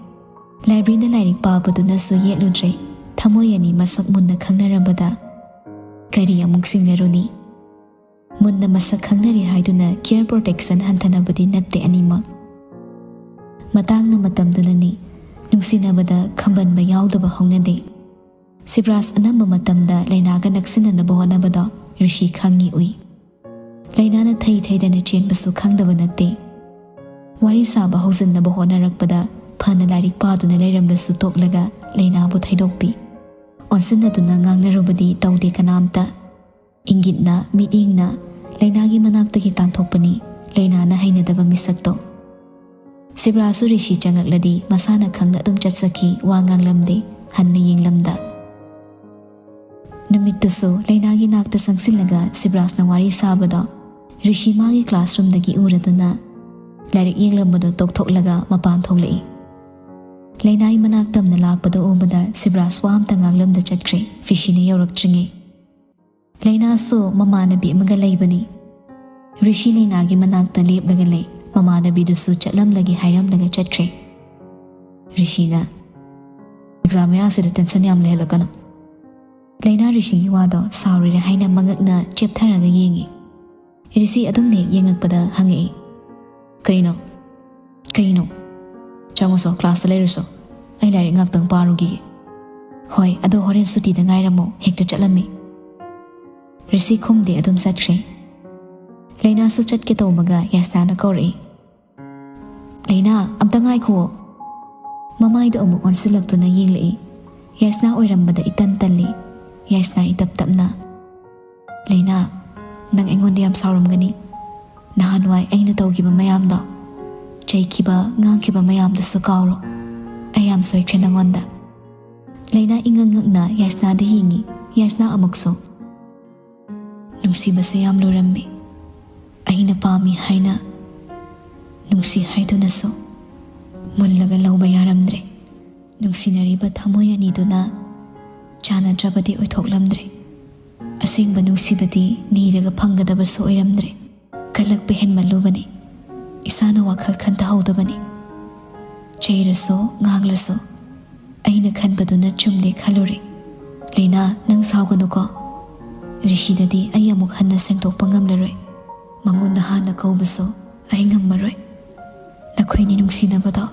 Libraryꯗ ꯂꯥꯏꯔꯤꯛ ꯄꯥꯕꯗꯨꯅꯁꯨ ꯌꯦꯠꯂꯨꯗ꯭ꯔꯦ꯫ ꯊꯃꯣꯏ ꯑꯅꯤ ꯃꯁꯛ ꯃꯨꯟꯅ ꯈꯪꯅꯔꯝꯕꯗ ꯀꯔꯤ ꯑꯃꯨꯛ ꯆꯤꯡꯅꯔꯨꯅꯤ? ꯃꯨꯟꯅ ꯃꯁꯛ ꯈꯪꯅꯔꯦ ꯍꯥꯏꯗꯨꯅ care protection ꯍꯟꯊꯅꯕꯗꯤ ꯅꯠꯇꯦ ꯑꯅꯤꯃꯛ꯫ ꯃꯇꯥꯡꯅ ꯃꯇꯝꯗꯨꯅꯅꯤ꯫ ꯅꯨꯡꯁꯤꯅꯕꯗ ꯈꯝꯕꯟꯕ ꯌꯥꯎꯗꯕ ꯍꯧꯅꯗꯦ꯫ ꯁꯤꯕ꯭ꯔꯥꯖ ꯑꯅꯝꯕ ꯃꯇꯝꯗ ꯂꯩꯅꯥꯒ ꯅꯛꯁꯤꯟꯅꯅꯕ ꯍꯣꯠꯅꯕꯗꯣ ꯔꯤꯁꯤ ꯈꯪꯉꯤ ꯎꯏ꯫ ꯂꯩꯅꯥꯅ ꯊꯩ ꯊꯩꯗꯅ ꯆꯦꯟꯕꯁꯨ ꯈꯪꯗꯕ ꯅꯠꯇꯦ꯫ ꯋꯥꯔꯤ ꯁꯥꯕ ꯍꯧꯖꯤꯟꯅꯕ ꯍꯣꯠꯅꯔꯛꯄꯗ ꯐꯅ ꯂꯥꯏꯔꯤꯛ ꯄꯥꯗꯨꯅ ꯂꯩꯔꯝꯂꯁꯨ ꯇꯣꯛꯂꯒ ꯂꯩꯅꯥꯕꯨ ꯊꯩꯗꯣꯛꯄꯤ꯫ ꯑꯣꯟꯁꯤꯟꯅꯗꯨꯅ ꯉꯥꯡꯅꯔꯨꯕꯗꯤ ꯇꯧꯗꯦ ꯀꯅꯥꯝꯇ꯫ ꯏꯪꯒꯤꯠꯅ, ꯃꯤꯠꯌꯦꯡꯅ ꯂꯩꯅꯥꯒꯤ ꯃꯅꯥꯛꯇꯒꯤ ꯇꯥꯟꯊꯣꯛꯄꯅꯤ ꯂꯩꯅꯥꯅ ꯍꯩꯅꯗꯕ ꯃꯤꯁꯛꯇꯣ꯫ ꯁꯤꯕ꯭ꯔꯥꯁꯨ ꯔꯤꯁꯤ ꯆꯪꯉꯛꯂꯗꯤ ꯃꯁꯥꯅ ꯈꯪꯅ ꯑꯗꯨꯝ ꯆꯠꯆꯈꯤ, ꯋꯥ ꯉꯥꯡꯂꯝꯗꯦ, ꯍꯟꯅ ꯌꯦꯡꯂꯝꯗ꯫ ꯅꯨꯃꯤꯠꯇꯨꯁꯨ ꯂꯩꯅꯥꯒꯤ ꯅꯥꯛꯇ ꯆꯪꯁꯤꯜꯂꯒ ꯁꯤꯕ꯭ꯔꯥꯁꯅ ꯋꯥꯔꯤ ꯁꯥꯕꯗꯣ ꯔꯤꯁꯤ ꯃꯥꯒꯤ classroomꯗꯒꯤ ꯎꯔꯗꯨꯅ ꯂꯥꯏꯔꯤꯛ ꯌꯦꯡꯂꯝꯕꯗꯣ ꯇꯣꯛꯊꯣꯛꯂꯒ ꯃꯄꯥꯟ ꯊꯣꯛꯂꯛꯏ꯫ ꯂꯩꯅꯥꯒꯤ ꯃꯅꯥꯛ ꯇꯝꯅ ꯂꯥꯛꯄꯗꯣ ꯎꯕꯗ ꯁꯤꯕ꯭ꯔꯥꯁ ꯋꯥ ꯑꯝꯇ ꯉꯥꯡꯂꯝꯗ ꯆꯠꯈ꯭ꯔꯦ, ꯔꯤꯁꯤꯅ ꯌꯧꯔꯛꯇ꯭ꯔꯤꯉꯩ꯫ ꯂꯩꯅꯥꯁꯨ ꯃꯃꯥꯟꯅꯕꯤ ꯑꯃꯒ ꯂꯩꯕꯅꯤ꯫ ꯔꯤꯁꯤ ꯂꯩꯅꯥꯒꯤ ꯃꯅꯥꯛꯇ ꯂꯦꯞꯂꯒ ꯂꯩ꯫ ꯃꯃꯥꯟꯅꯕꯤꯗꯨꯁꯨ ꯆꯠꯂꯝꯂꯒꯦ ꯍꯥꯏꯔꯝꯂꯒ ꯆꯠꯈ꯭ꯔꯦ꯫ ꯔꯤꯁꯤꯅ, "Exam ꯃꯌꯥꯁꯤꯗ tension ꯌꯥꯝ ꯂꯩꯍꯜꯂꯛꯀꯅꯨ꯫" ꯂꯩꯅꯥ ꯔꯤꯁꯤꯒꯤ ꯋꯥꯗꯣ ꯁꯥꯎꯔꯤꯔꯥ ꯍꯥꯏꯅ ꯃꯉꯛꯅ ꯆꯦꯞꯊꯔꯒ ꯌꯦꯡꯉꯤ꯫ ꯔꯤꯁꯤ ꯑꯗꯨꯝ ꯅꯦꯛ ꯌꯦꯡꯉꯛꯄꯗ ꯍꯪꯉꯛꯏ, "ꯀꯩꯅꯣ? ꯀꯩꯅꯣ? ꯆꯪꯉꯨꯁꯣ, classꯇ ꯂꯩꯔꯨꯁꯣ꯫ ꯑꯩ ꯂꯥꯏꯔꯤꯛ ꯉꯥꯛꯇꯪ ꯄꯥꯔꯨꯈꯤꯒꯦ꯫" "ꯍꯣꯏ, ꯑꯗꯣ ꯍꯣꯔꯦꯟ ꯁꯨꯇꯤꯗ ꯉꯥꯏꯔꯝꯃꯣ, ꯍꯦꯛꯇ ꯆꯠꯂꯝꯃꯤ꯫" ꯔꯤꯁꯤ ꯈꯨꯝꯗꯦ, ꯑꯗꯨꯝ ꯆꯠꯈ꯭ꯔꯦ꯫ ꯂꯩꯅꯥꯁꯨ ꯆꯠꯀꯦ ꯇꯧꯕꯒ ꯌꯥꯏꯁꯅꯥꯅ ꯀꯧꯔꯛꯏ꯫ "ꯂꯩꯅꯥ, ꯑꯝꯇ ꯉꯥꯏꯈꯨꯑꯣ꯫" ꯃꯃꯥꯏꯗꯣ ꯑꯃꯨꯛ ꯑꯣꯟꯁꯤꯜꯂꯛꯇꯨꯅ ꯌꯦꯡꯂꯛꯏ꯫ ꯌꯥꯏꯁꯅꯥ ꯑꯣꯏꯔꯝꯕꯗ ꯏꯇꯟ ꯇꯜꯂꯤ꯫ ꯌꯥꯏꯁꯅꯥ ꯏꯇꯞ ꯇꯞꯅ, "ꯂꯩꯅꯥ, ꯅꯪ ꯑꯩꯉꯣꯟꯗ ꯌꯥꯝ ꯁꯥꯎꯔꯝꯒꯅꯤ꯫ ꯅꯍꯥꯟꯋꯥꯏ ꯑꯩꯅ ꯇꯧꯈꯤꯕ ꯃꯌꯥꯝꯗꯣ, ꯆꯩꯈꯤꯕ, ꯉꯥꯡꯈꯤꯕ ꯃꯌꯥꯝꯗꯨꯁꯨ ꯀꯥꯎꯔꯣ꯫ ꯑꯩ ꯌꯥꯝ ꯁꯣꯏꯈ꯭ꯔꯦ ꯅꯉꯣꯟꯗ꯫" ꯂꯩꯅꯥ ꯏꯉꯛ ꯉꯛꯅ ꯌꯥꯏꯁꯅꯥꯗ ꯌꯦꯡꯉꯤ꯫ ꯌꯥꯏꯁꯅꯥ ꯑꯃꯨꯛꯁꯨ, "ꯅꯨꯡꯁꯤꯕꯁꯦ ꯌꯥꯝ ꯂꯨꯔꯝꯃꯤ꯫ ꯑꯩꯅ ꯄꯥꯝꯃꯤ ꯍꯥꯏꯅ ꯅꯨꯡꯁꯤ ꯍꯥꯏꯗꯨꯅꯁꯨ ꯃꯨꯜꯂꯒ ꯂꯧꯕ ꯌꯥꯔꯝꯗ꯭ꯔꯦ꯫ ꯅꯨꯡꯁꯤꯅꯔꯤꯕ ꯊꯃꯣꯏ ꯑꯅꯤꯗꯨꯅ ꯆꯥꯟꯅꯗ꯭ꯔꯕꯗꯤ ꯑꯣꯏꯊꯣꯛꯂꯝꯗ꯭ꯔꯦ꯫ ꯑꯁꯦꯡꯕ ꯅꯨꯡꯁꯤꯕꯗꯤ ꯅꯤꯔꯒ ꯐꯪꯒꯗꯕꯁꯨ ꯑꯣꯏꯔꯝꯗ꯭ꯔꯦ꯫ ꯀꯜꯂꯛꯄ ꯍꯦꯟꯃꯜꯂꯨꯕꯅꯤ꯫ ꯏꯁꯥꯅ ꯋꯥꯈꯜ ꯈꯟꯊꯍꯧꯗꯕꯅꯤ꯫ ꯆꯩꯔꯁꯨ ꯉꯥꯡꯂꯁꯨ ꯑꯩꯅ ꯈꯟꯕꯗꯨꯅ ꯆꯨꯝꯂꯦ ꯈꯜꯂꯨꯔꯦ꯫ ꯂꯩꯅꯥ, ꯅꯪ ꯁꯥꯎꯒꯅꯨꯀꯣ꯫ ꯔꯤꯁꯤꯗꯗꯤ ꯑꯩ ꯑꯃꯨꯛ ꯍꯟꯅ ꯁꯦꯡꯗꯣꯛꯄ ꯉꯝꯂꯔꯣꯏ꯫ ꯃꯉꯣꯟꯗ ꯍꯥꯟꯅ ꯀꯧꯕꯁꯨ ꯑꯩ ꯉꯝꯃꯔꯣꯏ꯫ ꯅꯈꯣꯏꯅꯤ ꯅꯨꯡꯁꯤꯅꯕꯗꯣ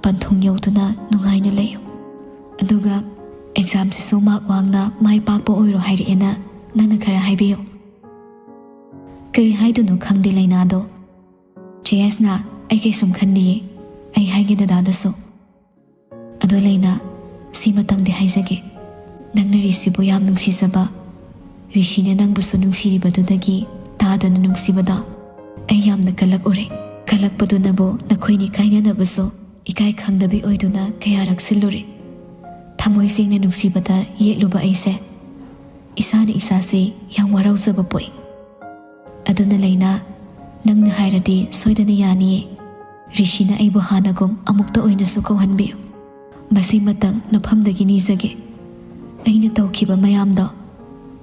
ꯄꯟꯊꯨꯡ ꯌꯧꯗꯨꯅ ꯅꯨꯡꯉꯥꯏꯅ ꯂꯩꯌꯨ꯫ ꯑꯗꯨꯒ ꯑꯦꯛꯖꯥꯝꯁꯤꯁꯨ ꯃꯥꯔꯛ ꯋꯥꯡꯅ ꯃꯥꯏ ꯄꯥꯛꯄ ꯑꯣꯏꯔꯣ ꯍꯥꯏꯔꯛꯑꯦꯅ ꯅꯪꯅ ꯈꯔ ꯍꯥꯏꯕꯤꯌꯨ꯫" ꯀꯩ ꯍꯥꯏꯗꯣꯏꯅꯣ ꯈꯪꯗꯦ ꯂꯩꯅꯥꯗꯣ꯫ "ꯆꯦ ꯌꯥꯏꯁꯅꯥ, ꯑꯩ ꯀꯩꯁꯨꯝ ꯈꯟꯗꯤꯌꯦ꯫ ꯑꯩ ꯍꯥꯏꯒꯦ ꯗꯗꯥꯗꯁꯨ꯫" "ꯑꯗꯣ ꯂꯩꯅꯥ, ꯁꯤꯃꯇꯪꯗꯤ ꯍꯥꯏꯖꯒꯦ꯫ ꯅꯪꯅ ꯔꯤꯁꯤꯕꯨ ꯌꯥꯝ ꯅꯨꯡꯁꯤꯖꯕ, ꯔꯤꯁꯤꯅ ꯅꯪꯕꯨꯁꯨ ꯅꯨꯡꯁꯤꯔꯤꯕꯗꯨꯗꯒꯤ ꯇꯥꯗꯅ ꯅꯨꯡꯁꯤꯕꯗꯣ ꯑꯩ ꯌꯥꯝꯅ ꯀꯜꯂꯛꯎꯔꯦ꯫ ꯀꯜꯂꯛꯄꯗꯨꯅꯕꯨ ꯅꯈꯣꯏꯅꯤ ꯀꯥꯏꯅꯅꯕꯁꯨ ꯏꯀꯥꯏ ꯈꯪꯗꯕꯤ ꯑꯣꯏꯗꯨꯅ ꯀꯌꯥꯔꯛ ꯁꯤꯜꯂꯨꯔꯦ꯫ ꯊꯃꯣꯏ ꯁꯦꯡꯅ ꯅꯨꯡꯁꯤꯕꯗ ꯌꯦꯠꯂꯨꯕ ꯑꯩꯁꯦ ꯏꯁꯥꯅ ꯏꯁꯥꯁꯦ ꯌꯥꯝ ꯋꯥꯔꯧꯖꯕ ꯄꯣꯛꯏ꯫ ꯑꯗꯨꯅ ꯂꯩꯅꯥ, ꯅꯪꯅ ꯍꯥꯏꯔꯗꯤ ꯁꯣꯏꯗꯅ ꯌꯥꯅꯤꯌꯦ꯫ ꯔꯤꯁꯤꯅ ꯑꯩꯕꯨ ꯍꯥꯟꯅꯒꯨꯝ ꯑꯃꯨꯛꯇ ꯑꯣꯏꯅꯁꯨ ꯀꯧꯍꯟꯕꯤꯌꯨ꯫ ꯃꯁꯤꯃꯇꯪ ꯅꯐꯝꯗꯒꯤ ꯅꯤꯖꯒꯦ꯫ ꯑꯩꯅ ꯇꯧꯈꯤꯕ ꯃꯌꯥꯝꯗꯣ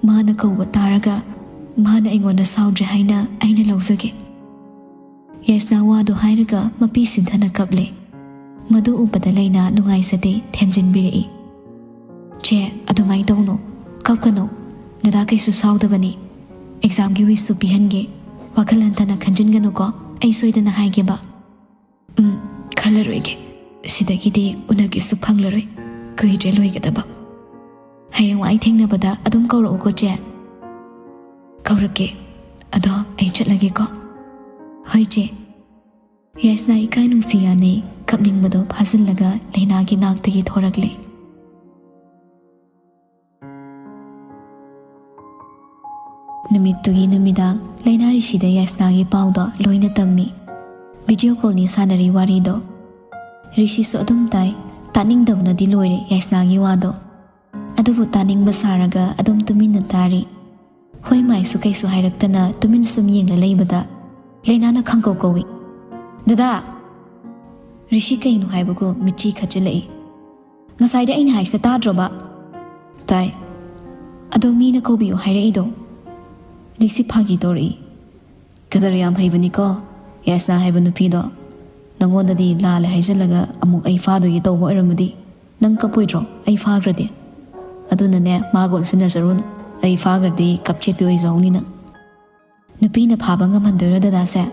ꯃꯥꯅ ꯀꯧꯕ ꯇꯥꯔꯒ ꯃꯥꯅ ꯑꯩꯉꯣꯟꯗ ꯁꯥꯎꯗ꯭ꯔꯦ ꯍꯥꯏꯅ ꯑꯩꯅ ꯂꯧꯖꯒꯦ꯫" ꯌꯥꯏꯁꯅꯥ ꯋꯥꯗꯨ ꯍꯥꯏꯔꯒ ꯃꯄꯤ ꯁꯤꯟꯊꯅ ꯀꯞꯂꯦ꯫ ꯃꯗꯨ ꯎꯕꯗ ꯂꯩꯅꯥ ꯅꯨꯡꯉꯥꯏꯖꯗꯦ ꯊꯦꯝꯖꯤꯟꯕꯤꯔꯛꯏ꯫ "ꯆꯦ, ꯑꯗꯨꯃꯥꯏꯅ ꯇꯧꯅꯨ, ꯀꯞꯀꯅꯨ꯫ ꯗꯗꯥ ꯀꯩꯁꯨ ꯁꯥꯎꯗꯕꯅꯤ꯫ ꯑꯦꯛꯖꯥꯝꯒꯤ ꯋꯤꯁꯁꯨ ꯄꯤꯍꯟꯒꯦ꯫ ꯋꯥꯈꯜ ꯍꯟꯊꯅ ꯈꯟꯖꯤꯟꯒꯅꯨꯀꯣ, ꯑꯩ ꯁꯣꯏꯗꯅ ꯍꯥꯏꯒꯦꯕ꯫" "ꯎꯝ, ꯈꯜꯂꯔꯣꯏꯒꯦ꯫ ꯁꯤꯗꯒꯤꯗꯤ ꯎꯅꯒꯦꯁꯨ ꯐꯪꯂꯔꯣꯏ꯫ ꯀꯨꯏꯗ꯭ꯔꯦ ꯂꯣꯏꯒꯗꯕ꯫ ꯍꯌꯦꯡꯋꯥꯏ ꯊꯦꯡꯅꯕꯗ ꯑꯗꯨꯝ ꯀꯧꯔꯛꯎꯀꯣ ꯆꯦ꯫" "ꯀꯧꯔꯛꯀꯦ꯫ ꯑꯗꯣ ꯑꯩ ꯆꯠꯂꯒꯦꯀꯣ꯫ ꯍꯣꯏ ꯆꯦ꯫ ꯌꯥꯏꯁꯅꯥ ꯏꯀꯥꯏ ꯅꯨꯡꯁꯤ ꯌꯥꯅꯩ ꯀꯞꯅꯤꯡꯕꯗꯣ ꯐꯥꯖꯤꯜꯂꯒ ꯂꯩꯅꯥꯒꯤ ꯅꯥꯛꯇꯒꯤ ꯊꯣꯔꯛꯂꯦ꯫ ꯅꯨꯃꯤꯠꯇꯨꯒꯤ ꯅꯨꯃꯤꯗꯥꯡ ꯂꯩꯅꯥ ꯔꯤꯁꯤꯗ ꯌꯥꯏꯁꯅꯥꯒꯤ ꯄꯥꯎꯗꯣ ꯂꯣꯏꯅ ꯇꯝꯃꯤ꯫ ꯚꯤꯗꯤꯑꯣ ꯀꯣꯜꯅꯤ ꯁꯥꯟꯅꯔꯤ ꯋꯥꯔꯤꯗꯣ꯫ ꯔꯤꯁꯤꯁꯨ ꯑꯗꯨꯝ ꯇꯥꯏ꯫ ꯇꯥꯅꯤꯡꯗꯕꯅꯗꯤ ꯂꯣꯏꯔꯦ ꯌꯥꯏꯁꯅꯥꯒꯤ ꯋꯥꯗꯣ꯫ ꯑꯗꯨꯕꯨ ꯇꯥꯅꯤꯡꯕ ꯁꯥꯔꯒ ꯑꯗꯨꯝ ꯇꯨꯃꯤꯟꯅ ꯇꯥꯔꯤ꯫ ꯍꯣꯏ ꯃꯥꯏꯁꯨ ꯀꯩꯁꯨ ꯍꯥꯏꯔꯛꯇꯅ ꯇꯨꯃꯤꯟ ꯁꯨꯝ ꯌꯦꯡꯂ ꯂꯩꯕꯗ ꯂꯩꯅꯥꯅ ꯈꯪꯀꯧ ꯀꯧꯏ, "ꯗꯗꯥ!" ꯔꯤꯁꯤ ꯀꯩꯅꯣ ꯍꯥꯏꯕꯒꯨꯝ ꯃꯤꯠꯆꯤ ꯈꯠꯆꯤꯜꯂꯛꯏ꯫ "ꯉꯁꯥꯏꯗꯤ ꯑꯩꯅ ꯍꯥꯏꯁꯦ ꯇꯥꯗ꯭ꯔꯣꯕ?" "ꯇꯥꯏ꯫ ꯑꯗꯣ ꯃꯤꯅ ꯀꯧꯕꯤꯌꯨ ꯍꯥꯏꯔꯛꯏꯗꯣ?" ꯔꯤꯁꯤ ꯐꯥꯒꯤ ꯇꯧꯔꯛꯏ꯫ "ꯀꯗꯔ ꯌꯥꯝ ꯍꯩꯕꯅꯤꯀꯣ ꯌꯥꯏꯁꯅꯥ ꯍꯥꯏꯕ ꯅꯨꯄꯤꯗꯣ꯫ ꯅꯪꯉꯣꯟꯗꯗꯤ ꯂꯥꯜꯂꯦ ꯍꯥꯏꯖꯤꯜꯂꯒ ꯑꯃꯨꯛ ꯑꯩ ꯐꯥꯗꯣꯏꯒꯤ ꯇꯧꯕ ꯑꯣꯏꯔꯝꯃꯗꯤ ꯅꯪ ꯀꯞꯄꯣꯏꯗ꯭ꯔꯣ ꯑꯩ ꯐꯥꯈ꯭ꯔꯗꯤ? ꯑꯗꯨꯅꯅꯦ, ꯃꯥꯒ ꯑꯣꯟꯁꯤꯟꯅꯖꯔꯨꯅꯨ꯫ ꯑꯩ ꯐꯥꯈ꯭ꯔꯗꯤ ꯀꯞꯆꯦꯠꯄꯤ ꯑꯣꯏꯖꯍꯧꯅꯤ ꯅꯪ꯫ ꯅꯨꯄꯤꯅ ꯐꯥꯕ ꯉꯝꯍꯟꯗꯣꯏꯔꯣ ꯗꯗꯥꯁꯦ?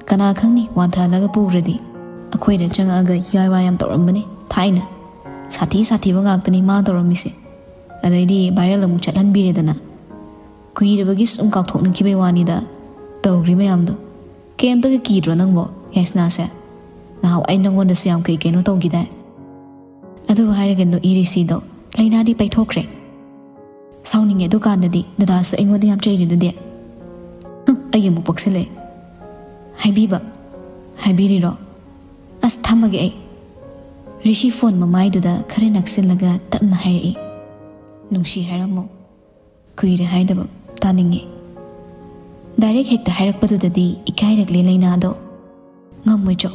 ꯀꯅꯥ ꯈꯪꯅꯤ, ꯋꯥꯟꯊꯍꯜꯂꯒ ꯄꯨꯈ꯭ꯔꯗꯤ꯫ ꯑꯩꯈꯣꯏꯗ ꯆꯪꯉꯛꯑꯒ ꯌꯥꯏ ꯋꯥ ꯌꯥꯝ ꯇꯧꯔꯝꯕꯅꯤ ꯊꯥꯏꯅ꯫ ꯁꯥꯊꯤ ꯁꯥꯊꯤꯕ ꯉꯥꯛꯇꯅꯤ ꯃꯥ ꯇꯧꯔꯝꯃꯤꯁꯦ꯫ ꯑꯗꯩꯗꯤ ꯚꯥꯏꯔꯦꯜ ꯑꯃꯨꯛ ꯆꯠꯍꯟꯕꯤꯔꯦꯗꯅ꯫ ꯀꯨꯏꯔꯕꯒꯤ ꯁꯨꯝ ꯀꯥꯎꯊꯣꯛꯅꯈꯤꯕꯩ ꯋꯥꯅꯤꯗ ꯇꯧꯈ꯭ꯔꯤ ꯃꯌꯥꯝꯗꯣ꯫ ꯀꯩꯝꯇꯒ ꯀꯤꯗ꯭ꯔꯣ ꯅꯪꯕꯣ ꯌꯥꯏꯁꯅꯥꯁꯦ? ꯅꯍꯥꯟꯋꯥꯏ ꯅꯪꯉꯣꯟꯗꯁꯨ ꯌꯥꯝ ꯀꯩ ꯀꯩꯅꯣ ꯇꯧꯈꯤꯗꯥꯏ?" ꯑꯗꯨ ꯍꯥꯏꯔꯒ ꯅꯣꯛꯏ ꯔꯤꯁꯤꯗꯣ꯫ ꯂꯩꯅꯥꯗꯤ ꯄꯩꯊꯣꯛꯈ꯭ꯔꯦ꯫ ꯁꯥꯎꯅꯤꯡꯉꯦ ꯑꯗꯨꯀꯥꯟꯗꯗꯤ ꯗꯗꯥꯁꯨ ꯑꯩꯉꯣꯟꯗ ꯌꯥꯝ ꯆꯩꯔꯤꯗꯨꯗꯤ꯫ "ꯍꯨꯝ, ꯑꯩ ꯑꯃꯨꯛ ꯄꯣꯛꯁꯤꯜꯂꯛꯑꯦ꯫ ꯍꯥꯏꯕꯤꯕ? ꯍꯥꯏꯕꯤꯔꯤꯔꯣ? ꯑꯁ, ꯊꯝꯃꯒꯦ ꯑꯩ꯫" ꯔꯤꯁꯤ ꯐꯣꯟ ꯃꯃꯥꯏꯗꯨꯗ ꯈꯔ ꯅꯛꯁꯤꯜꯂꯒ ꯇꯞꯅ ꯍꯥꯏꯔꯛꯏ, "ꯅꯨꯡꯁꯤ ꯍꯥꯏꯔꯝꯃꯣ꯫ ꯀꯨꯏꯔꯦ ꯍꯥꯏꯗꯕ, ꯇꯥꯅꯤꯡꯉꯦ꯫" ꯗꯥꯏꯔꯦꯛ ꯍꯦꯛꯇ ꯍꯥꯏꯔꯛꯄꯗꯨꯗꯗꯤ ꯏꯀꯥꯏꯔꯛꯂꯦ ꯂꯩꯅꯥꯗꯣ꯫ "ꯉꯝꯃꯣꯏ ꯆꯣ꯫"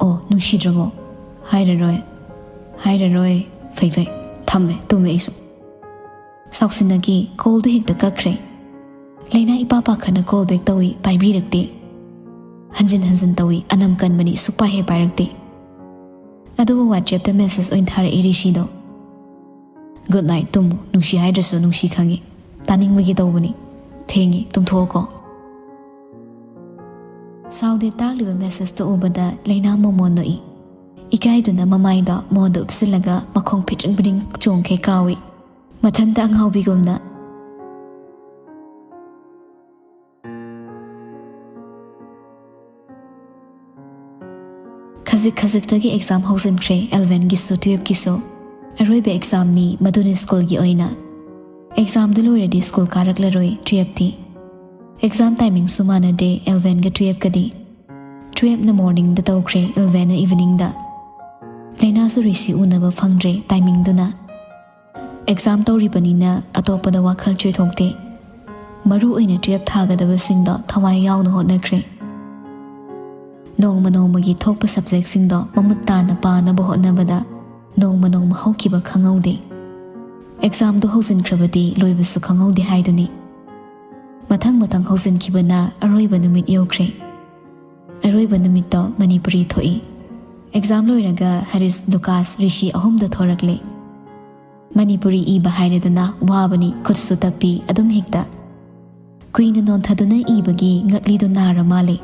"ꯑꯣ, ꯅꯨꯡꯁꯤꯗ꯭ꯔꯕꯣ?" "ꯍꯥꯏꯔꯔꯣꯏ, ꯍꯥꯏꯔꯔꯣꯏ꯫" "ꯐꯩ ꯐꯩ, ꯊꯝꯃꯦ, ꯇꯨꯝꯃꯦ ꯑꯩꯁꯨ꯫" ꯁꯥꯎꯁꯤꯟꯅꯈꯤ꯫ ꯀꯣꯜꯗꯨ ꯍꯦꯛꯇ ꯀꯛꯈ꯭ꯔꯦ꯫ ꯂꯩꯅꯥ ꯏꯄꯥ ꯄꯥꯈꯠꯅ ꯀꯣꯜ ꯕꯦꯛ ꯇꯧꯏ, ꯄꯥꯏꯕꯤꯔꯛꯇꯦ꯫ ꯍꯟꯖꯤꯟ ꯍꯟꯖꯤꯟ ꯇꯧꯏ, ꯑꯅꯝ ꯀꯟꯕꯅꯤ, ꯁꯨꯛꯄꯥꯏ ꯍꯦꯛ ꯄꯥꯏꯔꯛꯇꯦ꯫ ꯑꯗꯨꯕꯨ ꯋꯥꯆꯦꯞꯇ ꯃꯦꯁꯦꯖ ꯑꯣꯏꯅ ꯊꯥꯔꯛꯏ ꯔꯤꯁꯤꯗꯣ꯫ "ꯒꯨꯗ ꯅꯥꯏꯠ, ꯇꯨꯝꯃꯨ, ꯅꯨꯡꯁꯤ ꯍꯥꯏꯗ꯭ꯔꯁꯨ ꯅꯨꯡꯁꯤ ꯈꯪꯉꯤ꯫ ꯇꯥꯅꯤꯡꯕꯒꯤ ꯇꯧꯕꯅꯤ꯫ ꯊꯦꯡꯉꯤ, ꯇꯨꯝꯊꯣꯛꯑꯣꯀꯣ꯫" ꯁꯥꯎꯗꯦ ꯇꯥꯛꯂꯤꯕ ꯃꯦꯁꯦꯖꯇꯨ ꯎꯕꯗ ꯂꯩꯅꯥ ꯃꯣꯃꯣꯟ ꯅꯣꯛꯏ꯫ ꯏꯀꯥꯏꯗꯨꯅ ꯃꯃꯥꯏꯗꯣ ꯃꯣꯟꯗ ꯎꯞꯁꯤꯜꯂꯒ ꯃꯈꯣꯡ ꯐꯤꯇ꯭ꯔꯤꯡ ꯐꯤꯇ꯭ꯔꯤꯡ ꯆꯣꯡꯈꯩ ꯀꯥꯎꯏ꯫ ꯃꯊꯟꯇ ꯑꯉꯥꯎꯕꯤꯒꯨꯝꯅ꯫ ꯈꯖꯤꯛ ꯈꯖꯤꯛꯇꯒꯤ ꯑꯦꯛꯖꯥꯝ ꯍꯧꯖꯤꯟꯈ꯭ꯔꯦ, ꯑꯦꯜꯚꯦꯟꯒꯤꯁꯨ ꯇꯨꯌꯦꯞꯀꯤꯁꯨ꯫ ꯑꯔꯣꯏꯕ ꯑꯦꯛꯖꯥꯝꯅꯤ ꯃꯗꯨꯅ ꯁ꯭ꯀꯨꯜꯒꯤ ꯑꯣꯏꯅ꯫ ꯑꯦꯛꯖꯥꯝꯗꯨ ꯂꯣꯏꯔꯗꯤ ꯁ꯭ꯀꯨꯜ ꯀꯥꯔꯛꯂꯔꯣꯏ ꯇꯨꯌꯦꯞꯇꯤ꯫ ꯑꯦꯛꯖꯥꯝ ꯇꯥꯏꯃꯤꯡꯁꯨ ꯃꯥꯟꯅꯗꯦ ꯑꯦꯜꯚꯦꯟꯒ ꯇꯨꯌꯦꯞꯀꯗꯤ꯫ ꯇꯨꯌꯦꯞꯅ ꯃꯣꯔꯅꯤꯡꯗ ꯇꯧꯈ꯭ꯔꯦ, ꯑꯦꯜꯚꯦꯟꯅ ꯏꯚꯤꯅꯤꯡꯗ꯫ ꯂꯩꯅꯥꯁꯨ ꯔꯤꯁꯤ ꯎꯅꯕ ꯐꯪꯗ꯭ꯔꯦ ꯇꯥꯏꯃꯤꯡꯗꯨꯅ꯫ ꯑꯦꯛꯖꯥꯝ ꯇꯧꯔꯤꯕꯅꯤꯅ ꯑꯇꯣꯞꯄꯗ ꯋꯥꯈꯜ ꯆꯣꯏꯊꯣꯛꯇꯦ꯫ ꯃꯔꯨ ꯑꯣꯏꯅ ꯇꯨꯌꯦꯞ ꯊꯥꯒꯗꯕꯁꯤꯡꯗꯣ ꯊꯋꯥꯏ ꯌꯥꯎꯅ ꯍꯣꯠꯅꯈ꯭ꯔꯦ꯫ ꯅꯣꯡꯃ ꯅꯣꯡꯃꯒꯤ ꯊꯣꯛꯄ ꯁꯕꯖꯦꯛꯁꯤꯡꯗꯣ ꯃꯃꯨꯠ ꯇꯥꯅ ꯄꯥꯅꯕ ꯍꯣꯠꯅꯕꯗ ꯅꯣꯡꯃ ꯅꯣꯡꯃ ꯍꯧꯈꯤꯕ ꯈꯪꯍꯧꯗꯦ꯫ ꯑꯦꯛꯖꯥꯝꯗꯣ ꯍꯧꯖꯤꯟꯈ꯭ꯔꯕꯗꯤ ꯂꯣꯏꯕꯁꯨ ꯈꯪꯍꯧꯗꯦ ꯍꯥꯏꯗꯨꯅꯤ꯫ ꯃꯊꯪ ꯃꯊꯪ ꯍꯧꯖꯤꯟꯈꯤꯕꯅ ꯑꯔꯣꯏꯕ ꯅꯨꯃꯤꯠ ꯌꯧꯈ꯭ꯔꯦ꯫ ꯑꯔꯣꯏꯕ ꯅꯨꯃꯤꯠꯇꯣ ꯃꯅꯤꯄꯨꯔꯤ ꯊꯣꯛꯏ꯫ ꯑꯦꯛꯖꯥꯝ ꯂꯣꯏꯔꯒ ꯍꯔꯤꯁ, ꯂꯨꯀꯥꯁ, ꯔꯤꯁꯤ ꯑꯍꯨꯝꯗꯣ ꯊꯣꯔꯛꯂꯦ꯫ ꯃꯅꯤꯄꯨꯔꯤ ꯏꯕ ꯍꯥꯏꯔꯦꯗꯅ ꯋꯥꯕꯅꯤ, ꯈꯨꯠꯁꯨ ꯇꯞꯄꯤ ꯑꯗꯨꯝ ꯍꯦꯛꯇ꯫ ꯀꯨꯏꯅ ꯅꯣꯟꯊꯗꯨꯅ ꯏꯕꯒꯤ ꯉꯛꯂꯤꯗꯨ ꯅꯥꯔ ꯃꯥꯜꯂꯦ꯫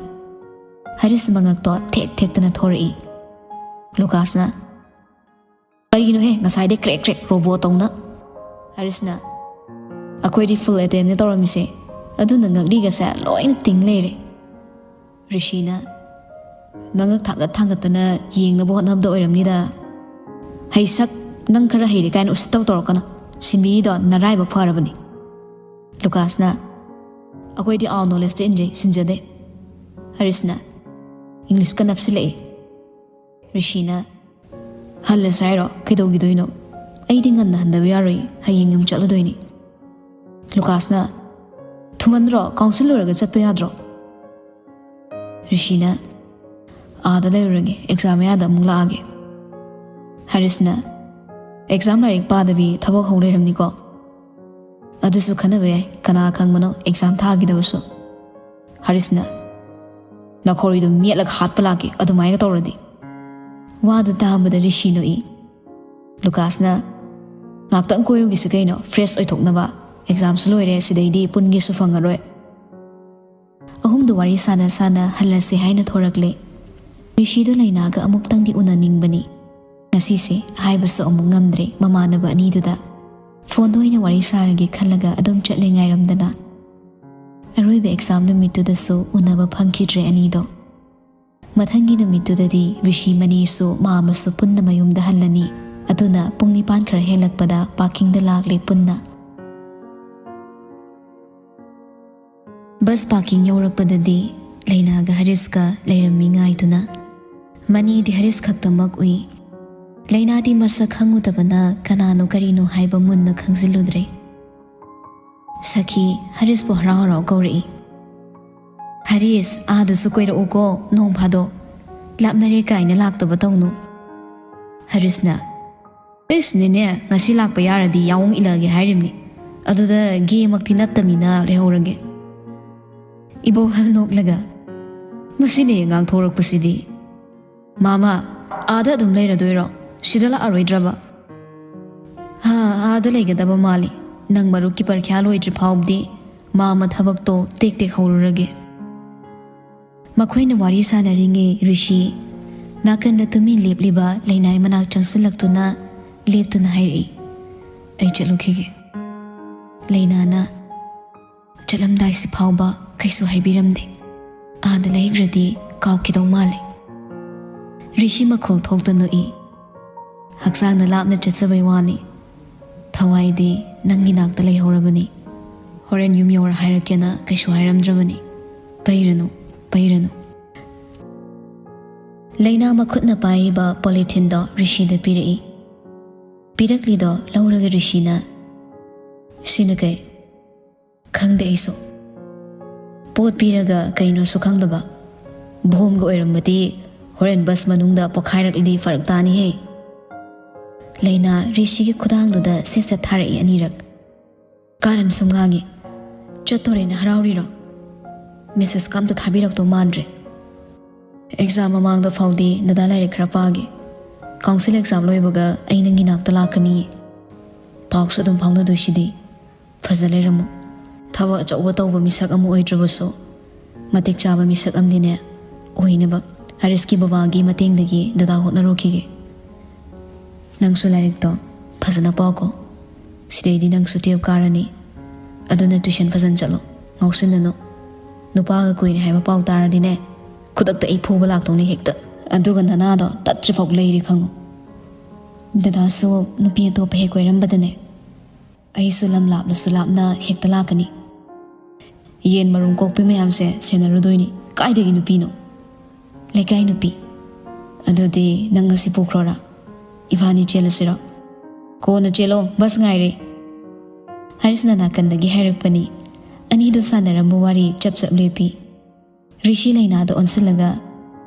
ꯍꯔꯤꯁ ꯃꯉꯛꯇꯣ ꯊꯦꯛ ꯊꯦꯛꯇꯅ ꯊꯣꯔꯛꯏ꯫ ꯂꯨꯀꯥꯁꯅ, "ꯀꯔꯤꯒꯤꯅꯣꯍꯦ ꯉꯁꯥꯏꯗꯩ ꯀ꯭ꯔꯦꯛ ꯀ꯭ꯔꯦꯛ ꯔꯣꯕꯣ ꯇꯧꯅ?" ꯍꯔꯤꯁꯅ, "ꯑꯩꯈꯣꯏꯗꯤ ꯐꯨꯜ ꯑꯦꯇꯦꯝꯅꯦ ꯇꯧꯔꯝꯃꯤꯁꯦ, ꯑꯗꯨꯅ ꯉꯛꯂꯤꯒꯁꯦ ꯂꯣꯏꯅ ꯇꯤꯡ ꯂꯩꯔꯦ꯫" ꯔꯤꯁꯤꯅ, "ꯅꯉꯛ ꯊꯥꯡꯒꯠ ꯊꯥꯡꯒꯠꯇꯅ ꯌꯦꯡꯅꯕ ꯍꯣꯠꯅꯕꯗ ꯑꯣꯏꯔꯝꯅꯤꯗ꯫ ꯍꯩꯁꯛ, ꯅꯪ ꯈꯔ ꯍꯩꯔꯦ ꯀꯥꯏꯅ ꯎꯁꯤꯠꯇꯕ ꯇꯧꯔꯛꯀꯅꯨ꯫ ꯁꯤꯟꯕꯤꯔꯤꯗꯣ ꯅꯔꯥꯏꯕꯛ ꯐꯔꯕꯅꯤ꯫" ꯂꯨꯀꯥꯁꯅ, "ꯑꯩꯈꯣꯏꯗꯤ ꯑꯥꯎ ꯅꯣꯂꯦꯖꯇ ꯏꯟꯖꯩ, ꯁꯤꯟꯖꯗꯦ꯫" ꯍꯔꯤꯁꯅ ꯏꯪꯂꯤꯁꯀ ꯅꯞꯁꯤꯜꯂꯛꯏ꯫ ꯔꯤꯁꯤꯅ, "ꯍꯜꯂꯁꯦ ꯍꯥꯏꯔꯣ? ꯀꯩꯗꯧꯈꯤꯗꯣꯏꯅꯣ? ꯑꯩꯗꯤ ꯉꯟꯅ ꯍꯟꯗꯕ ꯌꯥꯔꯣꯏ, ꯍꯌꯦꯡ ꯌꯨꯝ ꯆꯠꯂꯗꯣꯏꯅꯤ꯫" ꯂꯨꯀꯥꯁꯅ, "ꯊꯨꯃꯟꯗ꯭ꯔꯣ? ꯀꯥꯎꯟꯁꯤꯜ ꯂꯣꯏꯔꯒ ꯆꯠꯄ ꯌꯥꯗ꯭ꯔꯣ?" ꯔꯤꯁꯤꯅ, "ꯑꯥꯗ ꯂꯩꯔꯨꯔꯒꯦ, ꯑꯦꯛꯖꯥꯝ ꯃꯌꯥꯗ ꯑꯃꯨꯛ ꯂꯥꯛꯑꯒꯦ꯫" ꯍꯔꯤꯁꯅ, "ꯑꯦꯛꯖꯥꯝ ꯂꯥꯏꯔꯤꯛ ꯄꯥꯗꯕꯤ ꯊꯕꯛ ꯍꯧ ꯂꯩꯔꯝꯅꯤꯀꯣ꯫ ꯑꯗꯨꯁꯨ ꯈꯟꯅꯕ ꯌꯥꯏ, ꯀꯅꯥ ꯈꯪꯕꯅꯣ ꯑꯦꯛꯖꯥꯝ ꯊꯥꯈꯤꯗꯕꯁꯨ꯫" ꯍꯔꯤꯁꯅ, "ꯅꯈꯣꯔꯤꯗꯨ ꯃꯦꯠꯂꯒ ꯍꯥꯠꯄ ꯂꯥꯛꯀꯦ ꯑꯗꯨꯃꯥꯏꯅ ꯇꯧꯔꯗꯤ꯫" ꯋꯥꯗꯨ ꯇꯥꯕꯗ ꯔꯤꯁꯤ ꯅꯣꯛꯏ꯫ ꯂꯨꯀꯥꯁꯅ, "ꯉꯥꯛꯇꯪ ꯀꯣꯏꯔꯨꯒꯤꯁꯤ ꯀꯩꯅꯣ, ꯐ꯭ꯔꯦꯁ ꯑꯣꯏꯊꯣꯛꯅꯕ꯫ ꯑꯦꯛꯖꯥꯝꯁꯨ ꯂꯣꯏꯔꯦ, ꯁꯤꯗꯩꯗꯤ ꯄꯨꯟꯒꯦꯁꯨ ꯐꯪꯉꯔꯣꯏ꯫" ꯑꯍꯨꯝꯗꯨ ꯋꯥꯔꯤ ꯁꯥꯟꯅ ꯁꯥꯟꯅ ꯍꯜꯂꯁꯦ ꯍꯥꯏꯅ ꯊꯣꯔꯛꯂꯦ꯫ ꯔꯤꯁꯤꯗꯨ ꯂꯩꯅꯥꯒ ꯑꯃꯨꯛꯇꯪꯗꯤ ꯎꯅꯅꯤꯡꯕꯅꯤ꯫ ꯉꯁꯤꯁꯦ ꯍꯥꯏꯕꯁꯨ ꯑꯃꯨꯛ ꯉꯝꯗ꯭ꯔꯦ ꯃꯃꯥꯟꯅꯕ ꯑꯅꯤꯗꯨꯗ꯫ ꯐꯣꯟꯗ ꯑꯣꯏꯅ ꯋꯥꯔꯤ ꯁꯥꯔꯒꯦ ꯈꯜꯂꯒ ꯑꯗꯨꯝ ꯆꯠꯂꯦ ꯉꯥꯏꯔꯝꯗꯅ꯫ ꯑꯔꯣꯏꯕ ꯑꯦꯛꯖꯥꯝ ꯅꯨꯃꯤꯠꯇꯨꯗꯁꯨ ꯎꯅꯕ ꯐꯪꯈꯤꯗ꯭ꯔꯦ ꯑꯅꯤꯗꯣ꯫ ꯃꯊꯪꯒꯤ ꯅꯨꯃꯤꯠꯇꯨꯗꯗꯤ ꯔꯤꯁꯤ ꯃꯅꯤꯁꯨ ꯃꯥꯝꯃꯁꯨ ꯄꯨꯟꯅ ꯃꯌꯨꯝꯗ ꯍꯜꯂꯅꯤ꯫ ꯑꯗꯨꯅ ꯄꯨꯡ ꯅꯤꯄꯥꯟ ꯈꯔ ꯍꯦꯜꯂꯛꯄꯗ ꯄꯥꯔꯀꯤꯡꯗ ꯂꯥꯛꯂꯦ ꯄꯨꯟꯅ꯫ ꯕꯁ ꯄꯥꯔꯀꯤꯡ ꯌꯧꯔꯛꯄꯗꯗꯤ ꯂꯩꯅꯥꯒ ꯍꯔꯤꯁꯀ ꯂꯩꯔꯝꯃꯤ ꯉꯥꯏꯗꯨꯅ꯫ ꯃꯅꯤꯗꯤ ꯍꯔꯤꯁ ꯈꯛꯇꯃꯛ ꯎꯏ꯫ ꯂꯩꯅꯥꯗꯤ ꯃꯁꯛ ꯈꯪꯉꯨꯗꯕꯅ ꯀꯅꯥꯅꯣ ꯀꯔꯤꯅꯣ ꯍꯥꯏꯕ ꯃꯨꯟꯅ ꯈꯪꯖꯤꯜꯂꯨꯗ꯭ꯔꯦ꯫ ꯁꯈꯤ ꯍꯔꯤꯁꯄꯨ ꯍꯔꯥꯎ ꯍꯔꯥꯎ ꯀꯧꯔꯛꯏ꯫ "ꯍꯔꯤꯁ, ꯑꯥꯗꯁꯨ ꯀꯣꯏꯔꯛꯎꯀꯣ ꯅꯣꯡ ꯐꯥꯗꯣꯛ꯫ ꯂꯥꯞꯅꯔꯦ ꯀꯥꯏꯅ ꯂꯥꯛꯇꯕ ꯇꯧꯅꯨ꯫" ꯍꯔꯤꯁꯅ, "ꯏꯁ ꯅꯦꯅꯦ, ꯉꯁꯤ ꯂꯥꯛꯄ ꯌꯥꯔꯗꯤ ꯌꯥꯑꯣꯡ ꯏꯜꯂꯛꯑꯒꯦ ꯍꯥꯏꯔꯤꯕꯅꯤ꯫ ꯑꯗꯨꯗ ꯒꯦꯃꯛꯇꯤ ꯅꯠꯇꯕꯅꯤꯅ ꯂꯩꯍꯧꯔꯒꯦ꯫" ꯏꯕꯣꯛꯍꯜ ꯅꯣꯛꯂꯒ, "ꯃꯁꯤꯅꯦ ꯉꯥꯡꯊꯣꯔꯛꯄꯁꯤꯗꯤ꯫ ꯃꯥꯃ, ꯑꯥꯗ ꯑꯗꯨꯝ ꯂꯩꯔꯗꯣꯏꯔꯣ? ꯁꯤꯗ ꯂꯥꯛꯑꯔꯣꯏꯗ꯭ꯔꯕ?" "ꯍꯥ, ꯑꯥꯗ ꯂꯩꯒꯗꯕ ꯃꯥꯜꯂꯤ꯫ ꯅꯪ ꯃꯔꯨꯞꯀꯤ ꯄꯔꯤꯈ꯭ꯌꯥ ꯂꯣꯏꯗ꯭ꯔꯤ ꯐꯥꯎꯕꯗꯤ ꯃꯥꯃ ꯊꯕꯛꯇꯣ ꯇꯦꯛ ꯇꯦꯛ ꯍꯧꯔꯨꯔꯒꯦ꯫" ꯃꯈꯣꯏꯅ ꯋꯥꯔꯤ ꯁꯥꯟꯅꯔꯤꯉꯩ ꯔꯤꯁꯤ ꯅꯥꯀꯟꯗ ꯇꯨꯃꯤꯟ ꯂꯦꯞꯂꯤꯕ ꯂꯩꯅꯥꯏ ꯃꯅꯥꯛ ꯆꯪꯁꯤꯜꯂꯛꯇꯨꯅ ꯂꯦꯞꯇꯨꯅ ꯍꯥꯏꯔꯛꯏ, "ꯑꯩ ꯆꯠꯂꯨꯈꯤꯒꯦ꯫" ꯂꯩꯅꯥꯅ, "ꯆꯠꯂꯝꯗꯥꯏꯁꯤ ꯐꯥꯎꯕ ꯀꯩꯁꯨ ꯍꯥꯏꯕꯤꯔꯝꯗꯦ꯫ ꯑꯥꯗ ꯂꯩꯈ꯭ꯔꯗꯤ ꯀꯥꯎꯈꯤꯗꯧ ꯃꯥꯜꯂꯦ꯫" ꯔꯤꯁꯤ ꯃꯈꯣꯜ ꯊꯣꯛꯇ ꯅꯣꯛꯏ꯫ "ꯍꯛꯆꯥꯡꯅ ꯂꯥꯞꯅ ꯆꯠꯆꯕꯩ ꯋꯥꯅꯤ꯫ ꯊꯋꯥꯏꯗꯤ ꯅꯪꯒꯤ ꯅꯥꯛꯇ ꯂꯩꯍꯧꯔꯕꯅꯤ꯫ ꯍꯣꯔꯦꯟ ꯌꯨꯝ ꯌꯧꯔ ꯍꯥꯏꯔꯛꯀꯦꯅ ꯀꯩꯁꯨ ꯍꯥꯏꯔꯝꯗ꯭ꯔꯕꯅꯤ꯫ ꯄꯩꯔꯅꯨ, ꯄꯩꯔꯅꯨ꯫" ꯂꯩꯅꯥ ꯃꯈꯨꯠꯅ ꯄꯥꯏꯔꯤꯕ ꯄꯣꯂꯤꯊꯤꯟꯗꯣ ꯔꯤꯁꯤꯗ ꯄꯤꯔꯛꯏ꯫ ꯄꯤꯔꯛꯂꯤꯗꯣ ꯂꯧꯔꯒ ꯔꯤꯁꯤꯅ, "ꯁꯤꯅ ꯀꯩ?" "ꯈꯪꯗꯦ ꯑꯩꯁꯨ꯫ ꯄꯣꯠ ꯄꯤꯔꯒ ꯀꯩꯅꯣꯁꯨ ꯈꯪꯗꯕ꯫ ꯕꯣꯝꯒ ꯑꯣꯏꯔꯝꯃꯗꯤ ꯍꯣꯔꯦꯟ ꯕꯁ ꯃꯅꯨꯡꯗ ꯄꯣꯈꯥꯏꯔꯛꯂꯗꯤ ꯐꯔꯛ ꯇꯥꯅꯤꯍꯦ꯫" ꯂꯩꯅꯥ ꯔꯤꯁꯤꯒꯤ ꯈꯨꯗꯥꯡꯗꯨꯗ ꯁꯦꯠ ꯁꯦꯠ ꯊꯥꯔꯛꯏ ꯑꯅꯤꯔꯛ꯫ ꯀꯥꯔꯟ ꯁꯨꯝ ꯉꯥꯡꯉꯤ꯫ "ꯆꯠꯇꯣꯔꯦꯅ ꯍꯔꯥꯎꯔꯤꯔꯣ? ꯃꯦꯁꯦꯖꯀ ꯑꯝꯇ ꯊꯥꯕꯤꯔꯛꯇꯧ ꯃꯥꯟꯗ꯭ꯔꯦ꯫ ꯑꯦꯛꯖꯥꯝ ꯃꯃꯥꯡꯗ ꯐꯥꯎꯗꯤ ꯅꯗꯥ ꯂꯥꯏꯔꯤꯛ ꯈꯔ ꯄꯥꯒꯦ꯫ ꯀꯥꯎꯟꯁꯤꯜ ꯑꯦꯛꯖꯥꯝ ꯂꯣꯏꯕꯒ ꯑꯩ ꯅꯪꯒꯤ ꯅꯥꯛꯇ ꯂꯥꯛꯀꯅꯤ꯫ ꯄꯥꯎꯁꯨ ꯑꯗꯨꯝ ꯐꯥꯎꯅꯗꯣꯏꯁꯤꯗꯤ꯫ ꯐꯖ ꯂꯩꯔꯝꯃꯨ꯫ ꯊꯕꯛ ꯑꯆꯧꯕ ꯇꯧꯕ ꯃꯤꯁꯛ ꯑꯃ ꯑꯣꯏꯗ꯭ꯔꯕꯁꯨ, ꯃꯇꯤꯛ ꯆꯥꯕ ꯃꯤꯁꯛ ꯑꯃꯗꯤꯅꯦ ꯑꯣꯏꯅꯕ ꯍꯔꯤꯁꯀꯤ ꯕꯕꯥꯒꯤ ꯃꯇꯦꯡꯗꯒꯤ ꯗꯗꯥ ꯍꯣꯠꯅꯔꯨꯈꯤꯒꯦ꯫ ꯅꯪꯁꯨ ꯂꯥꯏꯔꯤꯛꯇꯣ ꯐꯖꯅ ꯄꯥꯎꯀꯣ꯫ ꯁꯤꯗꯩꯗꯤ ꯅꯪꯁꯨ ꯇꯨꯌꯦꯜꯞ ꯀꯥꯔꯅꯤ꯫ ꯑꯗꯨꯅ ꯇꯨꯏꯁꯟ ꯐꯖꯅ ꯆꯠꯂꯣ, ꯉꯥꯎꯁꯤꯟꯅꯅꯨ꯫ ꯅꯨꯄꯥꯒ ꯀꯨꯏꯔꯦ ꯍꯥꯏꯕ ꯄꯥꯎ ꯇꯥꯔꯗꯤꯅꯦ, ꯈꯨꯗꯛꯇ ꯑꯩ ꯐꯨꯕ ꯂꯥꯛꯇꯧꯅꯤ ꯍꯦꯛꯇ꯫ ꯑꯗꯨꯒ ꯅꯅꯥꯗꯣ ꯇꯠꯇ꯭ꯔꯤꯐꯥꯎ ꯂꯩꯔꯤ ꯈꯪꯉꯨ꯫ ꯗꯗꯥꯁꯨ ꯅꯨꯄꯤ ꯑꯇꯣꯞꯄ ꯍꯦꯛ ꯀꯣꯏꯔꯝꯕꯗꯅꯦ, ꯑꯩꯁꯨ ꯂꯝ ꯂꯥꯞꯂꯁꯨ ꯂꯥꯞꯅ ꯍꯦꯛꯇ ꯂꯥꯛꯀꯅꯤ꯫ ꯌꯦꯟ ꯃꯔꯨꯝ ꯀꯣꯛꯄꯤ ꯃꯌꯥꯝꯁꯦ ꯁꯦꯟꯅꯔꯨꯗꯣꯏꯅꯤ꯫ ꯀꯥꯏꯗꯒꯤ ꯅꯨꯄꯤꯅꯣ? ꯂꯩꯀꯥꯏ ꯅꯨꯄꯤ꯫ ꯑꯗꯨꯗꯤ ꯅꯪ ꯉꯁꯤ ꯄꯨꯈ꯭ꯔꯣꯔꯥ? ꯏꯕꯥꯅꯤ ꯆꯦꯜꯂꯁꯤꯔꯣ? ꯀꯣꯟꯅ ꯆꯦꯜꯂꯣ, ꯕꯁ ꯉꯥꯏꯔꯦ꯫ ꯍꯔꯤꯁꯅ ꯅꯥꯀꯟꯗꯒꯤ ꯍꯥꯏꯔꯛꯄꯅꯤ꯫ ꯑꯅꯤꯗꯨ ꯁꯥꯟꯅꯔꯝꯕ ꯋꯥꯔꯤ ꯆꯞ ꯆꯞ ꯂꯦꯞꯄꯤ꯫ ꯔꯤꯁꯤ ꯂꯩꯅꯥꯗ ꯑꯣꯟꯁꯤꯜꯂꯒ,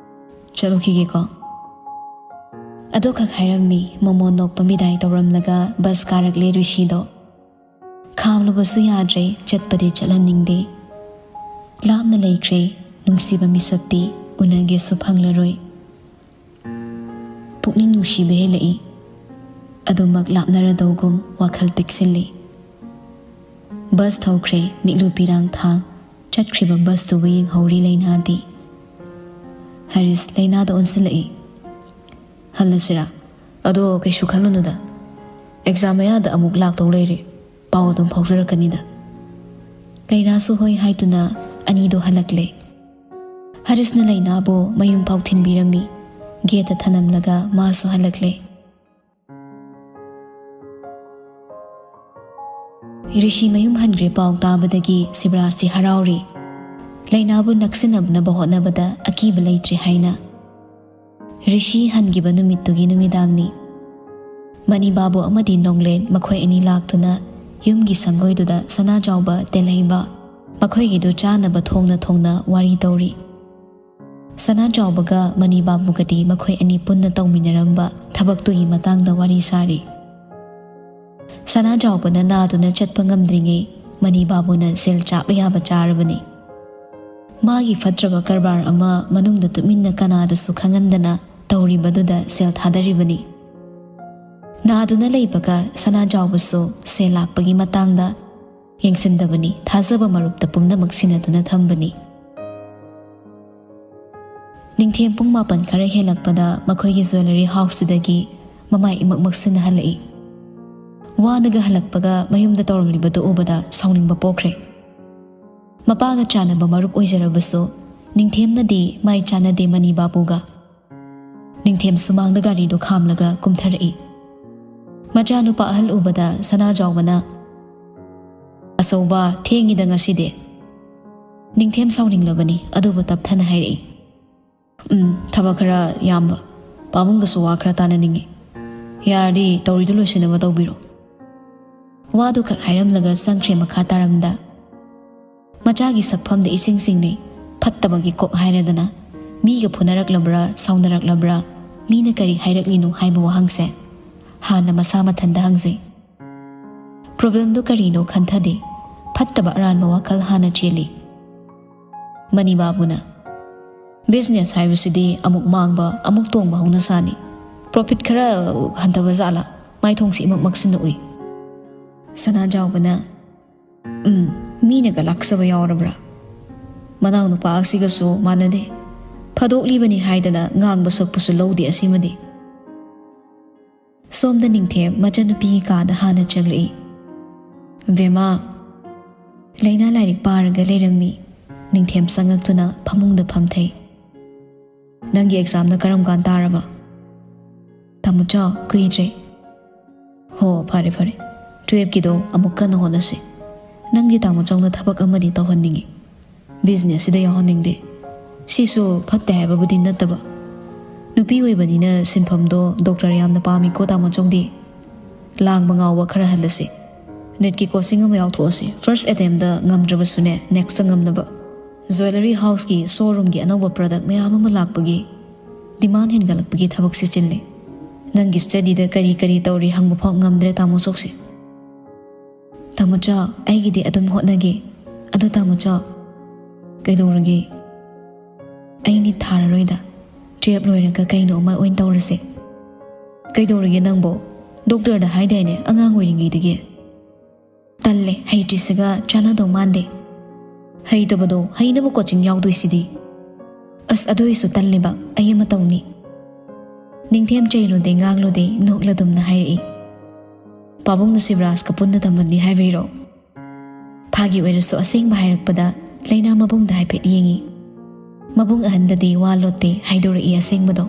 "ꯆꯠꯂꯨꯈꯤꯒꯦꯀꯣ?" ꯑꯗꯨꯈꯛ ꯍꯥꯏꯔꯝꯃꯤ꯫ ꯃꯣꯃꯣꯟ ꯅꯣꯛꯄ ꯃꯤꯗꯥꯏ ꯇꯧꯔꯝꯂꯒ ꯕꯁ ꯀꯥꯔꯛꯂꯦ ꯔꯤꯁꯤꯗꯣ꯫ ꯈꯥꯝꯂꯨꯕꯁꯨ ꯌꯥꯗ꯭ꯔꯦ, ꯆꯠꯄꯗꯤ ꯆꯠꯍꯟꯅꯤꯡꯗꯦ꯫ ꯂꯥꯞꯅ ꯂꯩꯈ꯭ꯔꯦ ꯅꯨꯡꯁꯤꯕ ꯃꯤꯁꯛꯇꯤ, ꯎꯅꯒꯦꯁꯨ ꯐꯪꯂꯔꯣꯏ꯫ ꯄꯨꯛꯅꯤꯡ ꯅꯨꯡꯁꯤꯕ ꯍꯦꯜꯂꯛꯏ꯫ ꯑꯗꯨꯃꯛ ꯂꯥꯞꯅꯔꯗꯧꯒꯨꯝ ꯋꯥꯈꯜ ꯄꯤꯛꯁꯤꯜꯂꯤ꯫ ꯕꯁ ꯊꯧꯈ꯭ꯔꯦ, ꯃꯤꯠꯂꯨ ꯄꯤꯔꯥꯡ ꯊꯥ꯫ ꯆꯠꯈ꯭ꯔꯤꯕ ꯕꯁꯇꯨꯕꯨ ꯌꯦꯡꯍꯧꯔꯤ ꯂꯩꯅꯥꯗꯤ꯫ ꯍꯔꯤꯁ ꯂꯩꯅꯥꯗ ꯑꯣꯟꯁꯤꯜꯂꯛꯏ꯫ "ꯍꯜꯂꯁꯤꯔꯥ? ꯑꯗꯣ ꯀꯩꯁꯨ ꯈꯜꯂꯨꯅꯨꯗ꯫ ꯑꯦꯛꯖꯥꯝ ꯃꯌꯥꯗ ꯑꯃꯨꯛ ꯂꯥꯛꯇꯧ ꯂꯩꯔꯦ꯫ ꯄꯥꯎ ꯑꯗꯨꯝ ꯐꯥꯎꯖꯔꯛꯀꯅꯤꯗ꯫" ꯂꯩꯅꯥꯁꯨ ꯍꯣꯏ ꯍꯥꯏꯗꯨꯅ ꯑꯅꯤꯗꯣ ꯍꯜꯂꯛꯂꯦ꯫ ꯍꯔꯤꯁꯅ ꯂꯩꯅꯥꯕꯨ ꯃꯌꯨꯝ ꯐꯥꯎ ꯊꯤꯟꯕꯤꯔꯝꯃꯤ꯫ ꯒꯦꯠꯇ ꯊꯅꯝꯂꯒ ꯃꯥꯁꯨ ꯍꯜꯂꯛꯂꯦ꯫ ꯔꯤꯁꯤ ꯃꯌꯨꯝ ꯍꯟꯈ꯭ꯔꯦ ꯄꯥꯎ ꯇꯥꯕꯗꯒꯤ ꯁꯤꯕꯔꯥꯖꯁꯤ ꯍꯔꯥꯎꯔꯤ꯫ ꯂꯩꯅꯥꯕꯨ ꯅꯛꯁꯤꯟꯅꯅꯕ ꯍꯣꯠꯅꯕꯗ ꯑꯀꯤꯕ ꯂꯩꯇ꯭ꯔꯦ ꯍꯥꯏꯅ꯫ ꯔꯤꯁꯤ ꯍꯟꯈꯤꯕ ꯅꯨꯃꯤꯠꯇꯨꯒꯤ ꯅꯨꯃꯤꯗꯥꯡꯅꯤ꯫ ꯃꯅꯤꯕꯥꯕꯨ ꯑꯃꯗꯤ ꯅꯣꯡꯂꯦꯟ ꯃꯈꯣꯏ ꯑꯅꯤ ꯂꯥꯛꯇꯨꯅ ꯌꯨꯝꯒꯤ ꯁꯪꯒꯣꯏꯗꯨꯗ ꯁꯅꯥꯖꯥꯎꯕ, ꯇꯦꯜꯍꯩꯕ ꯃꯈꯣꯏꯒꯤꯗꯨ ꯆꯥꯅꯕ ꯊꯣꯡꯅ ꯊꯣꯡꯅ ꯋꯥꯔꯤ ꯇꯧꯔꯤ꯫ ꯁꯅꯥꯖꯥꯎꯕꯒ ꯃꯅꯤꯕꯥꯕꯨꯒꯗꯤ ꯃꯈꯣꯏ ꯑꯅꯤ ꯄꯨꯟꯅ ꯇꯧꯃꯤꯟꯅꯔꯝꯕ ꯊꯕꯛꯇꯨꯒꯤ ꯃꯇꯥꯡꯗ ꯋꯥꯔꯤ ꯁꯥꯔꯤ꯫ ꯁꯅꯥꯖꯥꯎꯕꯅ ꯅꯥꯗꯨꯅ ꯆꯠꯄ ꯉꯝꯗ꯭ꯔꯤꯉꯩ ꯃꯅꯤꯕꯥꯕꯨꯅ ꯁꯦꯜ ꯆꯥꯕ ꯌꯥꯕ ꯆꯥꯔꯕꯅꯤ꯫ ꯃꯥꯒꯤ ꯐꯠꯇ꯭ꯔꯕ ꯀꯔꯕꯥꯔ ꯑꯃ ꯃꯅꯨꯡꯗ ꯇꯨꯃꯤꯟꯅ ꯀꯅꯥꯗꯁꯨ ꯈꯪꯍꯟꯗꯅ ꯇꯧꯔꯤꯕꯗꯨꯗ ꯁꯦꯜ ꯊꯥꯗꯔꯤꯕꯅꯤ꯫ ꯅꯥꯗꯨꯅ ꯂꯩꯕꯒ ꯁꯅꯥꯖꯥꯎꯕꯁꯨ ꯁꯦꯜ ꯂꯥꯛꯄꯒꯤ ꯃꯇꯥꯡꯗ ꯌꯦꯡꯁꯤꯟꯗꯕꯅꯤ, ꯊꯥꯖꯕ ꯃꯔꯨꯞꯇ ꯄꯨꯝꯅꯃꯛ ꯁꯤꯟꯅꯗꯨꯅ ꯊꯝꯕꯅꯤ꯫ ꯅꯤꯡꯊꯦꯝ ꯄꯨꯡ ꯃꯥꯄꯟ ꯈꯔ ꯍꯦꯜꯂꯛꯄꯗ ꯃꯈꯣꯏꯒꯤ ꯖ꯭ꯋꯦꯂꯔꯤ ꯍꯥꯎꯁꯇꯨꯗꯒꯤ ꯃꯃꯥꯏ ꯏꯃꯛ ꯃꯛꯁꯤꯟꯅ ꯍꯜꯂꯛꯏ꯫ ꯋꯥꯅꯒ ꯍꯜꯂꯛꯄꯒ ꯃꯌꯨꯝꯗ ꯇꯧꯔꯝꯂꯤꯕꯗꯨ ꯎꯕꯗ ꯁꯥꯎꯅꯤꯡꯕ ꯄꯣꯛꯈ꯭ꯔꯦ꯫ ꯃꯄꯥꯒ ꯆꯥꯟꯅꯕ ꯃꯔꯨꯞ ꯑꯣꯏꯖꯔꯕꯁꯨ ꯅꯤꯡꯊꯦꯝꯅꯗꯤ ꯃꯥꯏ ꯆꯥꯟꯅꯗꯦ ꯃꯅꯤ ꯕꯥꯕꯨꯒ꯫ ꯅꯤꯡꯊꯦꯝ ꯁꯨꯃꯥꯡꯗ ꯒꯥꯔꯤꯗꯨ ꯈꯥꯝꯂꯒ ꯀꯨꯝꯊꯔꯛꯏ꯫ ꯃꯆꯥꯅꯨꯄꯥ ꯑꯍꯜ ꯎꯕꯗ ꯁꯅꯥꯖꯥꯎꯕꯅ, "ꯑꯆꯧꯕ, ꯊꯦꯡꯉꯤꯗ ꯉꯁꯤꯗꯤ꯫" ꯅꯤꯡꯊꯦꯝ ꯁꯥꯎꯅꯤꯡꯂꯕꯅꯤ, ꯑꯗꯨꯕꯨ ꯇꯞꯊꯅ ꯍꯥꯏꯔꯛꯏ, "ꯎꯝ, ꯊꯕꯛ ꯈꯔ ꯌꯥꯝꯕ꯫ ꯄꯥꯕꯨꯡꯒꯁꯨ ꯋꯥ ꯈꯔ ꯇꯥꯟꯅꯅꯤꯡꯉꯤ꯫ ꯌꯥꯔꯗꯤ ꯇꯧꯔꯤꯗꯨ ꯂꯣꯏꯁꯤꯟꯅꯕ ꯇꯧꯕꯤꯔꯣ꯫" ꯋꯥꯗꯨ ꯈꯛ ꯍꯥꯏꯔꯝꯂꯒ ꯆꯪꯈ꯭ꯔꯦ ꯃꯈꯥ ꯇꯥꯔꯝꯗ꯫ ꯃꯆꯥꯒꯤ ꯁꯛꯐꯝꯗ ꯏꯁꯤꯡ ꯁꯤꯡꯅꯩ꯫ ꯐꯠꯇꯕꯒꯤ ꯀꯣꯛ ꯍꯥꯏꯔꯗꯅ ꯃꯤꯒ ꯐꯨꯅꯔꯛꯂꯕ꯭ꯔꯥ, ꯁꯥꯎꯅꯔꯛꯂꯕ꯭ꯔꯥ, ꯃꯤꯅ ꯀꯔꯤ ꯍꯥꯏꯔꯛꯂꯤꯅꯣ ꯍꯥꯏꯕ ꯋꯥꯍꯪꯁꯦ ꯍꯥꯟꯅ ꯃꯁꯥ ꯃꯊꯟꯗ ꯍꯪꯖꯩ꯫ ꯄ꯭ꯔꯣꯕ꯭ꯂꯦꯝꯗꯨ ꯀꯔꯤꯅꯣ ꯈꯟꯊꯗꯦ꯫ ꯐꯠꯇꯕ ꯑꯔꯥꯟꯕ ꯋꯥꯈꯜ ꯍꯥꯟꯅ ꯆꯦꯜꯂꯤ꯫ ꯃꯅꯤꯕꯥꯕꯨꯅ, "ꯕꯤꯖꯤꯅꯦꯁ ꯍꯥꯏꯕꯁꯤꯗꯤ ꯑꯃꯨꯛ ꯃꯥꯡꯕ, ꯑꯃꯨꯛ ꯇꯣꯡꯕ ꯍꯧꯅꯁꯥꯅꯤ꯫ ꯄ꯭ꯔꯣꯐꯤꯠ ꯈꯔ ꯍꯟꯊꯕ ꯖꯥꯠꯂꯥ? ꯃꯥꯏꯊꯣꯡꯁꯤ ꯏꯃꯛ ꯃꯛꯁꯤꯟꯅ ꯎꯏ꯫" ꯁꯅꯥꯖꯥꯎꯕꯅ, "ꯎꯝ, ꯃꯤꯅꯒ ꯂꯥꯛꯆꯕ ꯌꯥꯎꯔꯕ꯭ꯔꯥ? ꯃꯅꯥꯎꯅꯨꯄꯥ ꯑꯁꯤꯒꯁꯨ ꯃꯥꯟꯅꯗꯦ꯫ ꯐꯥꯗꯣꯛꯂꯤꯕꯅꯤ ꯍꯥꯏꯗꯅ ꯉꯥꯡꯕ ꯁꯛꯄꯁꯨ ꯂꯧꯗꯦ ꯑꯁꯤꯃꯗꯤ꯫" ꯁꯣꯝꯗ ꯅꯤꯡꯊꯦꯝ ꯃꯆꯟꯅꯨꯄꯤꯒꯤ ꯀꯥꯗ ꯍꯥꯟꯅ ꯆꯪꯂꯛꯏ꯫ "ꯕꯦꯝꯃ꯫" ꯂꯩꯅꯥ ꯂꯥꯏꯔꯤꯛ ꯄꯥꯔꯒ ꯂꯩꯔꯝꯃꯤ꯫ ꯅꯤꯡꯊꯦꯝ ꯆꯪꯉꯛꯇꯨꯅ ꯐꯃꯨꯡꯗ ꯐꯝꯊꯩ꯫ "ꯅꯪꯒꯤ ꯑꯦꯛꯖꯥꯝꯅ ꯀꯔꯝ ꯀꯥꯟ ꯇꯥꯔꯕ?" "ꯇꯥꯃꯣ ꯆꯥꯎ, ꯀꯨꯏꯗ꯭ꯔꯦ꯫" "ꯍꯣ, ꯐꯔꯦ ꯐꯔꯦ, ꯇꯨꯌꯦꯜꯞꯀꯤꯗꯣ ꯑꯃꯨꯛ ꯀꯟꯅ ꯍꯣꯠꯅꯁꯤ꯫ ꯅꯪꯗꯤ ꯇꯥꯃꯣ ꯆꯥꯎꯅ ꯊꯕꯛ ꯑꯃꯗꯤ ꯇꯧꯍꯟꯅꯤꯡꯉꯤ꯫ ꯕꯤꯖꯤꯅꯦꯁꯁꯤꯗ ꯌꯥꯎꯍꯟꯅꯤꯡꯗꯦ꯫ ꯁꯤꯁꯨ ꯐꯠꯇꯦ ꯍꯥꯏꯕꯕꯨꯗꯤ ꯅꯠꯇꯕ, ꯅꯨꯄꯤ ꯑꯣꯏꯕꯅꯤꯅ ꯁꯤꯟꯐꯝꯗꯣ ꯗꯣꯛꯇꯔ ꯌꯥꯝꯅ ꯄꯥꯝꯃꯤꯀꯣ ꯇꯥꯃꯣ ꯆꯧꯗꯤ꯫ ꯂꯥꯡꯕ ꯉꯥꯎꯕ ꯈꯔ ꯍꯜꯂꯁꯤ꯫ ꯅꯤꯠꯀꯤ ꯀꯣꯆꯤꯡ ꯑꯃ ꯌꯥꯎꯊꯣꯛꯑꯁꯤ꯫ ꯐꯥꯔꯁ ꯑꯦꯇꯦꯝꯗ ꯉꯝꯗ꯭ꯔꯕꯁꯨꯅꯦ, ꯅꯦꯛꯁꯇ ꯉꯝꯅꯕ꯫ ꯖ꯭ꯋꯦꯂꯔꯤ ꯍꯥꯎꯁꯀꯤ ꯁꯣꯔꯨꯝꯒꯤ ꯑꯅꯧꯕ ꯄ꯭ꯔꯗꯛ ꯃꯌꯥꯝ ꯑꯃ ꯂꯥꯛꯄꯒꯤ ꯗꯤꯃꯥꯟ ꯍꯦꯟꯒꯠꯂꯛꯄꯒꯤ ꯊꯕꯛꯁꯤ ꯆꯤꯜꯂꯤ꯫ ꯅꯪꯒꯤ ꯁ꯭ꯇꯗꯤꯗ ꯀꯔꯤ ꯀꯔꯤ ꯇꯧꯔꯤ ꯍꯪꯕ ꯐꯥꯎ ꯉꯝꯗ꯭ꯔꯦ ꯇꯥꯃꯣ ꯆꯧꯁꯦ꯫" "ꯇꯥꯃꯣꯆꯥ, ꯑꯩꯒꯤꯗꯤ ꯑꯗꯨꯝ ꯍꯣꯠꯅꯒꯦ꯫ ꯑꯗꯣ ꯇꯥꯃꯣꯆꯥ, ꯀꯩꯗꯧꯔꯒꯦ? ꯑꯩ ꯅꯤꯠ ꯊꯥꯔꯔꯣꯏꯗ꯫ ꯇꯨꯌꯦꯜꯞ ꯂꯣꯏꯔꯒ ꯀꯩꯅꯣ ꯑꯃ ꯑꯣꯏꯅ ꯇꯧꯔꯁꯦ꯫" "ꯀꯩꯗꯧꯔꯒꯦ ꯅꯪꯕꯣ? ꯗꯣꯛꯇꯔꯗ ꯍꯥꯏꯗꯥꯏꯅꯦ ꯑꯉꯥꯡ ꯑꯣꯏꯔꯤꯉꯩꯗꯒꯤ?" "ꯇꯜꯂꯦ, ꯍꯩꯇ꯭ꯔꯤꯁꯤꯒ ꯆꯥꯟꯅꯗꯧ ꯃꯥꯟꯗꯦ꯫" "ꯍꯩꯇꯕꯗꯣ ꯍꯩꯅꯕ ꯀꯣꯆꯤꯡ ꯌꯥꯎꯗꯣꯏꯁꯤꯗꯤ꯫" "ꯑꯁ, ꯑꯗꯨꯏꯁꯨ ꯇꯜꯂꯦꯕ, ꯑꯩ ꯑꯃ ꯇꯧꯅꯤ꯫" ꯅꯤꯡꯊꯦꯝ ꯆꯩꯔꯨꯗꯦ ꯉꯥꯡꯂꯨꯗꯦ, ꯅꯣꯛꯂꯗꯨꯝꯅ ꯍꯥꯏꯔꯛꯏ꯫ "ꯄꯥꯕꯨꯡꯅ ꯁꯤꯕꯔꯥꯖꯀ ꯄꯨꯟꯅ ꯇꯝꯍꯟꯅꯤ ꯍꯥꯏꯕꯩꯔꯣ?" ꯐꯥꯒꯤ ꯑꯣꯏꯔꯁꯨ ꯑꯁꯦꯡꯕ ꯍꯥꯏꯔꯛꯄꯗ ꯂꯩꯅꯥ ꯃꯕꯨꯡꯗ ꯍꯥꯏꯐꯦꯠ ꯌꯦꯡꯉꯤ꯫ ꯃꯕꯨꯡ ꯑꯍꯟꯗꯗꯤ ꯋꯥ ꯂꯣꯠꯇꯦ, ꯍꯥꯏꯗꯣꯔꯛꯏ ꯑꯁꯦꯡꯕꯗꯣ꯫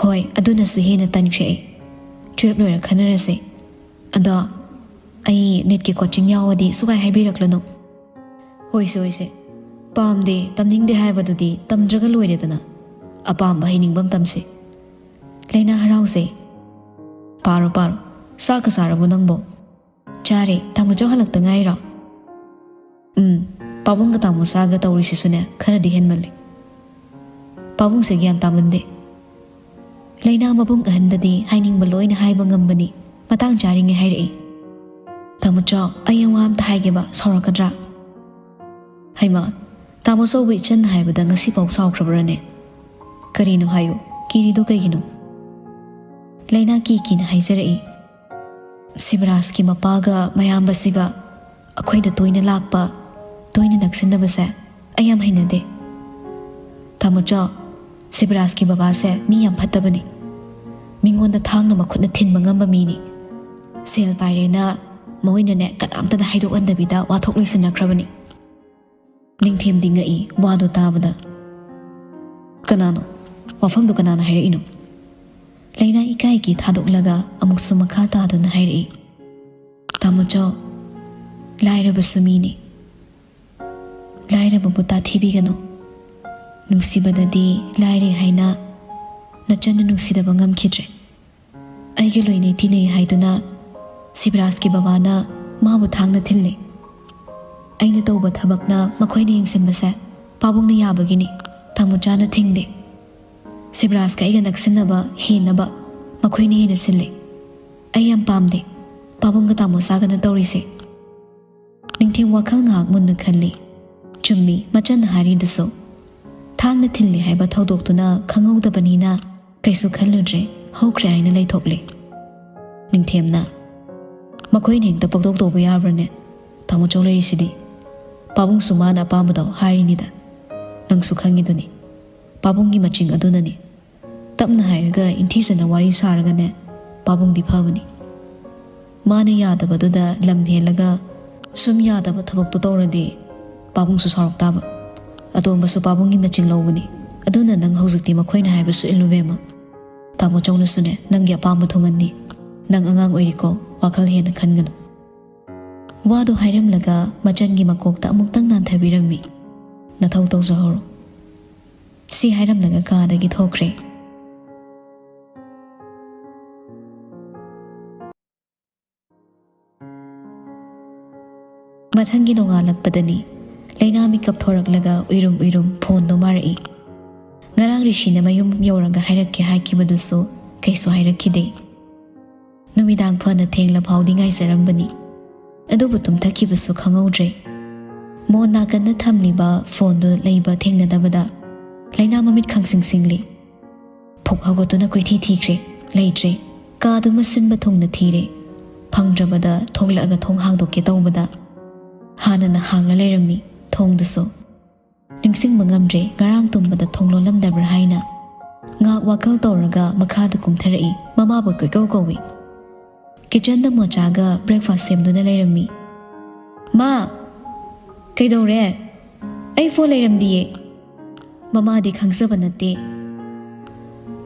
"ꯍꯣꯏ, ꯑꯗꯨꯅꯁꯨ ꯍꯦꯟꯅ ꯇꯟꯈ꯭ꯔꯦ ꯑꯩ꯫ ꯇꯨꯌꯦꯜꯞ ꯂꯣꯏꯔ ꯈꯟꯅꯔꯁꯦ꯫ ꯑꯗꯣ ꯑꯩ ꯅꯤꯠꯀꯤ ꯀꯣꯆꯤꯡ ꯌꯥꯎꯔꯗꯤ ꯁꯨꯀꯥꯏ ꯍꯥꯏꯕꯤꯔꯛꯂꯅꯨ꯫" "ꯍꯣꯏꯁꯦ, ꯍꯣꯏꯁꯦ꯫ ꯄꯥꯝꯗꯦ, ꯇꯝꯅꯤꯡꯗꯦ ꯍꯥꯏꯕꯗꯨꯗꯤ ꯇꯝꯗ꯭ꯔꯒ ꯂꯣꯏꯔꯦꯗꯅ꯫ ꯑꯄꯥꯝꯕ ꯍꯩꯅꯤꯡꯕ ꯑꯃ ꯇꯝꯁꯤ꯫" ꯂꯩꯅꯥ ꯍꯔꯥꯎꯖꯩ꯫ "ꯄꯥꯔꯣ, ꯄꯥꯔꯣ꯫ ꯆꯥꯛꯀ ꯆꯥꯔꯕꯣ ꯅꯪꯕꯣ?" "ꯆꯥꯔꯦ꯫ ꯇꯥꯃꯣ ꯆꯧ ꯍꯜꯂꯛꯇ ꯉꯥꯏꯔꯣ?" "ꯎꯝ, ꯄꯥꯕꯨꯡꯒ ꯇꯥꯃꯣ ꯆꯥꯒ ꯇꯧꯔꯤꯁꯤꯁꯨꯅꯦ, ꯈꯔꯗꯤ ꯍꯦꯟꯃꯜꯂꯦ꯫ ꯄꯥꯕꯨꯡꯁꯦ ꯒ꯭ꯌꯥꯟ ꯇꯥꯃꯟꯗꯦ꯫" ꯂꯩꯅꯥ ꯃꯕꯨꯡ ꯑꯍꯟꯗꯗꯤ ꯍꯥꯏꯅꯤꯡꯕ ꯂꯣꯏꯅ ꯍꯥꯏꯕ ꯉꯝꯕꯅꯤ꯫ ꯃꯇꯥꯡ ꯆꯥꯔꯤꯉꯩ ꯍꯥꯏꯔꯛꯏ꯫ "ꯇꯥꯃꯣ ꯆꯥꯎ, ꯑꯩ ꯋꯥ ꯑꯝꯇ ꯍꯥꯏꯒꯦꯕ, ꯁꯥꯎꯔꯛꯀꯗ꯭ꯔꯥ?" "ꯍꯩꯃꯥ, ꯇꯥꯃꯣ ꯆꯧꯕ ꯏꯆꯟ ꯍꯥꯏꯕꯗ ꯉꯁꯤꯐꯥꯎ ꯁꯥꯎꯈ꯭ꯔꯕ꯭ꯔꯅꯦ? ꯀꯔꯤꯅꯣ ꯍꯥꯏꯌꯨ, ꯀꯤꯔꯤꯗꯣ ꯀꯩꯒꯤꯅꯣ?" ꯂꯩꯅꯥ ꯀꯤ ꯀꯤꯅ ꯍꯥꯏꯖꯔꯛꯏ꯫ "ꯁꯤꯕꯔꯥꯖꯀꯤ ꯃꯄꯥꯒ ꯃꯌꯥꯝꯕꯁꯤꯒ ꯑꯩꯈꯣꯏꯗ ꯇꯣꯏꯅ ꯂꯥꯛꯄ, ꯇꯣꯏꯅ ꯅꯛꯁꯤꯟꯅꯕꯁꯦ ꯑꯩ ꯌꯥꯝ ꯍꯩꯅꯗꯦ꯫ ꯇꯥꯃꯣ ꯆꯥꯎ, ꯁꯤꯕꯔꯥꯖꯀꯤ ꯕꯕꯥꯁꯦ ꯃꯤ ꯌꯥꯝ ꯐꯠꯇꯕꯅꯤ꯫ ꯃꯤꯉꯣꯟꯗ ꯊꯥꯡꯅ ꯃꯈꯨꯠꯅ ꯊꯤꯟꯕ ꯉꯝꯕ ꯃꯤꯅꯤ꯫ ꯁꯦꯜ ꯄꯥꯏꯔꯦꯅ ꯃꯣꯏꯅꯅꯦ ꯀꯅꯥꯝꯇꯗ ꯍꯥꯏꯗꯣꯛꯍꯟꯗꯕꯤꯗ ꯋꯥꯊꯣꯛ ꯂꯣꯏꯁꯤꯟꯅꯈ꯭ꯔꯕꯅꯤ꯫" ꯅꯤꯡꯊꯦꯝꯗꯤ ꯉꯛꯏ ꯋꯥꯗꯣ ꯇꯥꯕꯗ꯫ "ꯀꯅꯥꯅꯣ? ꯋꯥꯐꯝꯗꯣ ꯀꯅꯥꯅ ꯍꯥꯏꯔꯛꯏꯅꯣ?" ꯂꯩꯅꯥ ꯏꯀꯥꯏꯒꯤ ꯊꯥꯗꯣꯛꯂꯒ ꯑꯃꯨꯛꯁꯨ ꯃꯈꯥ ꯇꯥꯗꯨꯅ ꯍꯥꯏꯔꯛꯏ꯫ "ꯇꯥꯃꯣ ꯆꯥꯎ, ꯂꯥꯏꯔꯕꯁꯨ ꯃꯤꯅꯤ꯫ ꯂꯥꯏꯔꯕꯕꯨ ꯇꯥꯊꯤꯕꯤꯒꯅꯨ꯫ ꯅꯨꯡꯁꯤꯕꯗꯗꯤ ꯂꯥꯏꯔꯦ ꯍꯥꯏꯅ ꯅꯆꯟꯅ ꯅꯨꯡꯁꯤꯗꯕ ꯉꯝꯈꯤꯗ꯭ꯔꯦ꯫ ꯑꯩꯒ ꯂꯣꯏꯅꯩ ꯇꯤꯟꯅꯩ ꯍꯥꯏꯗꯨꯅ ꯁꯤꯕꯔꯥꯖꯀꯤ ꯕꯕꯥꯅ ꯃꯥꯕꯨ ꯊꯥꯡꯅ ꯊꯤꯜꯂꯦ꯫ ꯑꯩꯅ ꯇꯧꯕ ꯊꯕꯛꯅ ꯃꯈꯣꯏꯅ ꯌꯦꯡꯁꯤꯟꯕꯁꯦ ꯄꯥꯕꯨꯡꯅ ꯌꯥꯕꯒꯤꯅꯤ꯫ ꯇꯥꯃꯣ ꯆꯥꯅ ꯊꯤꯡꯗꯦ꯫ ꯁꯤꯕꯔꯥꯖꯀ ꯑꯩꯒ ꯅꯛꯁꯤꯟꯅꯕ ꯍꯦꯟꯅꯕ ꯃꯈꯣꯏꯅ ꯍꯦꯟꯅ ꯁꯤꯜꯂꯦ꯫ ꯑꯩ ꯌꯥꯝ ꯄꯥꯝꯗꯦ ꯄꯥꯕꯨꯡꯒ ꯇꯥꯃꯣ ꯆꯥꯒꯅ ꯇꯧꯔꯤꯁꯦ꯫" ꯅꯤꯡꯊꯦꯝ ꯋꯥꯈꯜ ꯉꯥꯏꯍꯥꯛ ꯃꯨꯟꯅ ꯈꯜꯂꯤ꯫ ꯆꯨꯝꯃꯤ, ꯃꯆꯟꯅ ꯍꯥꯏꯔꯤꯗꯨꯁꯨ꯫ ꯊꯥꯡꯅ ꯊꯤꯜꯂꯤ ꯍꯥꯏꯕ ꯊꯧꯗꯣꯛꯇꯨꯅ ꯈꯪꯍꯧꯗꯕꯅꯤꯅ ꯀꯩꯁꯨ ꯈꯜꯂꯨꯗ꯭ꯔꯦ, ꯍꯧꯈ꯭ꯔꯦ ꯍꯥꯏꯅ ꯂꯩꯊꯣꯛꯂꯦ꯫ ꯅꯤꯡꯊꯦꯝꯅ, "ꯃꯈꯣꯏꯅ ꯍꯦꯛꯇ ꯄꯪꯇꯧ ꯇꯧꯕ ꯌꯥꯕ꯭ꯔꯅꯦ? ꯇꯥꯃꯣ ꯆꯧ ꯂꯩꯔꯤꯁꯤꯗꯤ꯫ ꯄꯥꯕꯨꯡꯁꯨ ꯃꯥꯅ ꯑꯄꯥꯝꯕꯗꯣ ꯍꯥꯏꯔꯤꯅꯤꯗ꯫ ꯅꯪꯁꯨ ꯈꯪꯉꯤꯗꯨꯅꯤ꯫ ꯄꯥꯕꯨꯡꯒꯤ ꯃꯆꯤꯡ ꯑꯗꯨꯅꯅꯤ꯫" ꯇꯞꯅ ꯍꯥꯏꯔꯒ ꯏꯟꯊꯤꯖꯅ ꯋꯥꯔꯤ ꯁꯥꯔꯒꯅꯦ, ꯄꯥꯕꯨꯡꯗꯤ ꯐꯕꯅꯤ꯫ ꯃꯥꯅ ꯌꯥꯗꯕꯗꯨꯗ ꯂꯝ ꯍꯦꯜꯂꯒ ꯁꯨꯝ ꯌꯥꯗꯕ ꯊꯕꯛꯇꯣ ꯇꯧꯔꯗꯤ ꯄꯥꯕꯨꯡꯁꯨ ꯁꯥꯎꯔꯛ ꯇꯥꯕ꯫ ꯑꯇꯣꯝꯕꯁꯨ ꯄꯥꯕꯨꯡꯒꯤ ꯃꯆꯤꯡ ꯂꯧꯕꯅꯤ꯫ ꯑꯗꯨꯅ ꯅꯪ ꯍꯧꯖꯤꯛꯇꯤ ꯃꯈꯣꯏꯅ ꯍꯥꯏꯕꯁꯨ ꯏꯜꯂꯨ ꯏꯕꯦꯝꯃ꯫ ꯇꯥꯃꯣ ꯆꯧꯅꯁꯨꯅꯦ, ꯅꯪꯒꯤ ꯑꯄꯥꯝꯕ ꯊꯨꯡꯍꯟꯅꯤ꯫ ꯅꯪ ꯑꯉꯥꯡ ꯑꯣꯏꯔꯤꯀꯣ, ꯋꯥꯈꯜ ꯍꯦꯟꯅ ꯈꯟꯒꯅꯨ꯫ ꯋꯥꯗꯨ ꯍꯥꯏꯔꯝꯂꯒ ꯃꯆꯟꯒꯤ ꯃꯀꯣꯛꯇ ꯑꯃꯨꯛꯇꯪ ꯅꯥꯟꯊꯕꯤꯔꯝꯃꯤ꯫ "ꯅꯊꯧ ꯇꯧꯖꯍꯧꯔꯣ"꯫ ꯁꯤ ꯍꯥꯏꯔꯝꯂꯒ ꯀꯥꯗꯒꯤ ꯊꯣꯛꯈ꯭ꯔꯦ꯫ ꯃꯊꯪꯒꯤ ꯅꯣꯡꯉꯥꯜꯂꯛꯄꯗꯅꯤ꯫ ꯂꯩꯅꯥ ꯃꯤꯀꯞ ꯊꯣꯔꯛꯂꯒ ꯎꯏꯔꯨꯝ ꯎꯏꯔꯨꯝ ꯐꯣꯟꯗꯣ ꯃꯥꯔꯛꯏ꯫ ꯉꯔꯥꯡ ꯔꯤꯁꯤꯅ ꯃꯌꯨꯝ ꯌꯧꯔꯒ ꯍꯥꯏꯔꯛꯀꯦ ꯍꯥꯏꯈꯤꯕꯗꯨꯁꯨ ꯀꯩꯁꯨ ꯍꯥꯏꯔꯛꯈꯤꯗꯦ꯫ ꯅꯨꯃꯤꯗꯥꯡ ꯐꯅ ꯊꯦꯡꯂ ꯐꯥꯎꯗꯤ ꯉꯥꯏꯖꯔꯝꯕꯅꯤ꯫ ꯑꯗꯨꯕꯨ ꯇꯨꯝꯊꯈꯤꯕꯁꯨ ꯈꯪꯍꯧꯗ꯭ꯔꯦ꯫ ꯃꯣꯟ ꯅꯥꯀꯟꯗ ꯊꯝꯂꯤꯕ ꯐꯣꯟꯗꯨ ꯂꯩꯕ ꯊꯦꯡꯅꯗꯕꯗ ꯂꯩꯅꯥ ꯃꯃꯤꯠ ꯈꯪꯁꯤꯡ ꯁꯤꯡꯂꯤ꯫ ꯐꯨꯛ ꯍꯧꯒꯠꯇꯨꯅ ꯀꯣꯏꯊꯤ ꯊꯤꯈ꯭ꯔꯦ, ꯂꯩꯇ꯭ꯔꯦ꯫ ꯀꯥꯗꯨꯃ ꯁꯤꯟꯕ ꯊꯨꯡꯅ ꯊꯤꯔꯦ꯫ ꯐꯪꯗ꯭ꯔꯕꯗ ꯊꯣꯛꯂꯛꯑꯒ ꯊꯣꯡ ꯍꯥꯡꯗꯣꯛꯀꯦ ꯇꯧꯕꯗ ꯍꯥꯟꯅꯅ ꯍꯥꯡꯂ ꯂꯩꯔꯝꯃꯤ ꯊꯣꯡꯗꯨꯁꯨ꯫ ꯅꯤꯡꯁꯤꯡꯕ ꯉꯝꯗ꯭ꯔꯦ ꯉꯔꯥꯡ ꯇꯨꯝꯕꯗ ꯊꯣꯡ ꯂꯣꯜꯂꯝꯗꯕ꯭ꯔꯥ ꯍꯥꯏꯅ꯫ ꯉꯥꯏꯍꯥꯛ ꯋꯥꯈꯜ ꯇꯧꯔꯒ ꯃꯈꯥꯗ ꯀꯨꯝꯊꯔꯛꯏ꯫ ꯃꯃꯥꯕꯨ ꯀꯣꯏꯀꯧ ꯀꯧꯏ꯫ ꯀꯤꯆꯟꯗ ꯃꯣꯆꯥꯒ ꯕ꯭ꯔꯦꯛꯐꯥꯁ ꯁꯦꯝꯗꯨꯅ ꯂꯩꯔꯝꯃꯤ꯫ "ꯃꯥ!" "ꯀꯩꯗꯧꯔꯦ?" "ꯑꯩ ꯐꯣꯟ ꯂꯩꯔꯝꯗꯤꯌꯦ"꯫ ꯃꯃꯥꯗꯤ ꯈꯪꯖꯕ ꯅꯠꯇꯦ꯫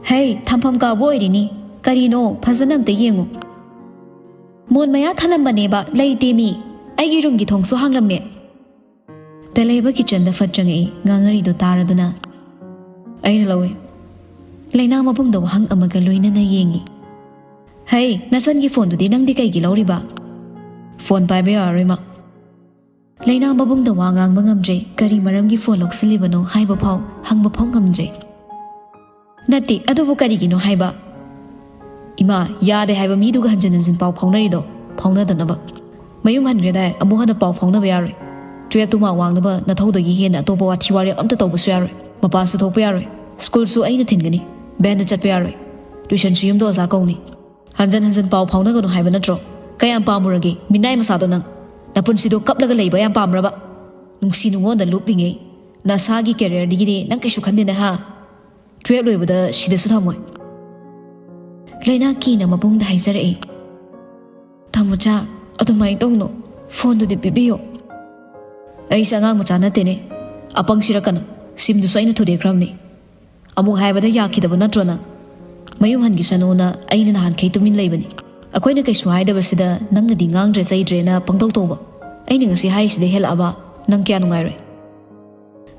"ꯍꯩ, ꯊꯝꯐꯝ ꯀꯥꯎꯕ ꯑꯣꯏꯔꯤꯅꯤ꯫ ꯀꯔꯤꯅꯣ? ꯐꯖꯅ ꯑꯝꯇ ꯌꯦꯡꯉꯨ"꯫ "ꯃꯣꯟ ꯃꯌꯥ ꯊꯅꯝꯕꯅꯦꯕ, ꯂꯩꯇꯦ ꯃꯤ꯫ ꯑꯩꯒꯤ ꯔꯨꯝꯒꯤ ꯊꯣꯡꯁꯨ ꯍꯥꯡꯂꯝꯃꯦ"꯫ ꯇꯦꯂꯩꯕ ꯀꯤꯆꯟꯗ ꯐꯠ ꯆꯪꯉꯛꯏ꯫ ꯉꯥꯡꯅꯔꯤꯗꯨ ꯇꯥꯔꯗꯨꯅ, "ꯑꯩꯅ ꯂꯧꯏ"꯫ ꯂꯩꯅꯥ ꯃꯕꯨꯡꯗ ꯋꯥꯍꯪ ꯑꯃꯒ ꯂꯣꯏꯅꯅ ꯌꯦꯡꯉꯤ꯫ "ꯍꯩ, ꯅꯆꯟꯒꯤ ꯐꯣꯟꯗꯨꯗꯤ ꯅꯪꯗꯤ ꯀꯩꯒꯤ ꯂꯧꯔꯤꯕ?" "ꯐꯣꯟ ꯄꯥꯏꯕ ꯌꯥꯔꯔꯣꯏ ꯃꯥ"꯫ ꯂꯩꯅꯥ ꯃꯕꯨꯡꯗ ꯋꯥ ꯉꯥꯡꯕ ꯉꯝꯗ꯭ꯔꯦ꯫ ꯀꯔꯤ ꯃꯔꯝꯒꯤ ꯐꯣꯟ ꯂꯧꯁꯤꯜꯂꯤꯕꯅꯣ ꯍꯥꯏꯕ ꯐꯥꯎ, ꯍꯪꯕ ꯐꯥꯎ ꯉꯝꯗ꯭ꯔꯦ꯫ "ꯅꯠꯇꯦ, ꯑꯗꯨꯕꯨ ꯀꯔꯤꯒꯤꯅꯣ ꯍꯥꯏꯕ?" "ꯏꯃꯥ, ꯌꯥꯗꯦ ꯍꯥꯏꯕ ꯃꯤꯗꯨꯒ ꯍꯟꯖꯤꯟ ꯍꯟꯖꯤꯟ ꯄꯥꯎ ꯐꯥꯎꯅꯔꯤꯗꯣ, ꯐꯥꯎꯅꯗꯅꯕ꯫ ꯃꯌꯨꯝ ꯍꯟꯈ꯭ꯔꯦꯗꯥꯏ, ꯑꯃꯨꯛ ꯍꯟꯅ ꯄꯥꯎ ꯐꯥꯎꯅꯕ ꯌꯥꯔꯣꯏ꯫ ꯇꯨꯌꯦꯜꯞꯇꯨ ꯃꯥꯔꯛ ꯋꯥꯡꯅꯕ ꯅꯊꯧꯗꯒꯤ ꯍꯦꯟꯅ ꯑꯇꯣꯞꯄ ꯋꯥꯊꯤ ꯋꯥꯔꯦꯝ ꯑꯝꯇ ꯇꯧꯕꯁꯨ ꯌꯥꯔꯣꯏ꯫ ꯃꯄꯥꯟꯁꯨ ꯊꯣꯛꯄ ꯌꯥꯔꯣꯏ꯫ ꯁ꯭ꯀꯨꯜꯁꯨ ꯑꯩꯅ ꯊꯤꯟꯒꯅꯤ꯫ ꯚꯦꯟꯗ ꯆꯠꯄ ꯌꯥꯔꯣꯏ꯫ ꯇ꯭ꯌꯨꯁꯟꯁꯨ ꯌꯨꯝꯗ ꯑꯣꯖꯥ ꯀꯧꯅꯤ꯫ ꯍꯟꯖꯟ ꯍꯟꯖꯟ ꯄꯥꯎ ꯐꯥꯎꯅꯒꯅꯨ ꯍꯥꯏꯕ ꯅꯠꯇ꯭ꯔꯣ? ꯀꯌꯥꯝ ꯄꯥꯝꯃꯨꯔꯒꯦ? ꯃꯤꯅꯥꯏ ꯃꯆꯥꯗꯣ ꯅꯪ꯫ ꯅꯄꯨꯟꯁꯤꯗꯣ ꯀꯞꯂꯒ ꯂꯩꯕ ꯌꯥꯝ ꯄꯥꯝꯕ꯭ꯔꯕ? ꯅꯨꯡꯁꯤ ꯅꯨꯡꯉꯣꯟꯗ ꯂꯨꯞꯂꯤꯉꯩ ꯅꯁꯥꯒꯤ ꯀꯦꯔꯤꯌꯔꯗꯒꯤꯗꯤ ꯅꯪ ꯀꯩꯁꯨ ꯈꯟꯗꯦꯅꯦ ꯍꯥ? ꯇꯨꯌꯦꯜꯞ ꯂꯣꯏꯕꯗ ꯁꯤꯗꯁꯨ ꯊꯝꯃꯣꯏ꯫ ꯂꯩꯅꯥ ꯀꯤꯅ ꯃꯕꯨꯡꯗ ꯍꯥꯏꯖꯔꯛꯏ꯫ "ꯇꯥꯃꯣꯆꯥ, ꯑꯗꯨꯃꯥꯏꯅ ꯇꯧꯅꯣ꯫ ꯐꯣꯟꯗꯨꯗꯤ ꯄꯤꯕꯤꯌꯣ"꯫ "ꯑꯩꯁꯦ ꯑꯉꯥꯡ ꯃꯆꯥ ꯅꯠꯇꯦꯅꯦ꯫ ꯑꯄꯪ ꯁꯤꯔꯛꯀꯅꯨ꯫ ꯁꯤꯝꯗꯨꯁꯨ ꯑꯩꯅ ꯊꯨꯗꯦꯛꯈ꯭ꯔꯕꯅꯤ꯫ ꯑꯃꯨꯛ ꯍꯥꯏꯕꯗ ꯌꯥꯈꯤꯗꯕ ꯅꯠꯇ꯭ꯔꯣ ꯅꯪ? ꯃꯌꯨꯝ ꯍꯟꯈꯤꯁꯅꯨꯅ ꯑꯩꯅ ꯅꯍꯥꯟꯈꯩ ꯇꯨꯃꯤꯟ ꯂꯩꯕꯅꯤ꯫ ꯑꯩꯈꯣꯏꯅ ꯀꯩꯁꯨ ꯍꯥꯏꯗꯕꯁꯤꯗ ꯅꯪꯅꯗꯤ ꯉꯥꯡꯗ꯭ꯔꯦ ꯆꯩꯗ꯭ꯔꯦꯅ ꯄꯪꯇꯧ ꯇꯧꯕ꯫ ꯑꯩꯅ ꯉꯁꯤ ꯍꯥꯏꯔꯤꯁꯤꯗ ꯍꯦꯜꯂꯛꯑꯕ ꯅꯪ ꯀꯌꯥ ꯅꯨꯡꯉꯥꯏꯔꯣꯏ꯫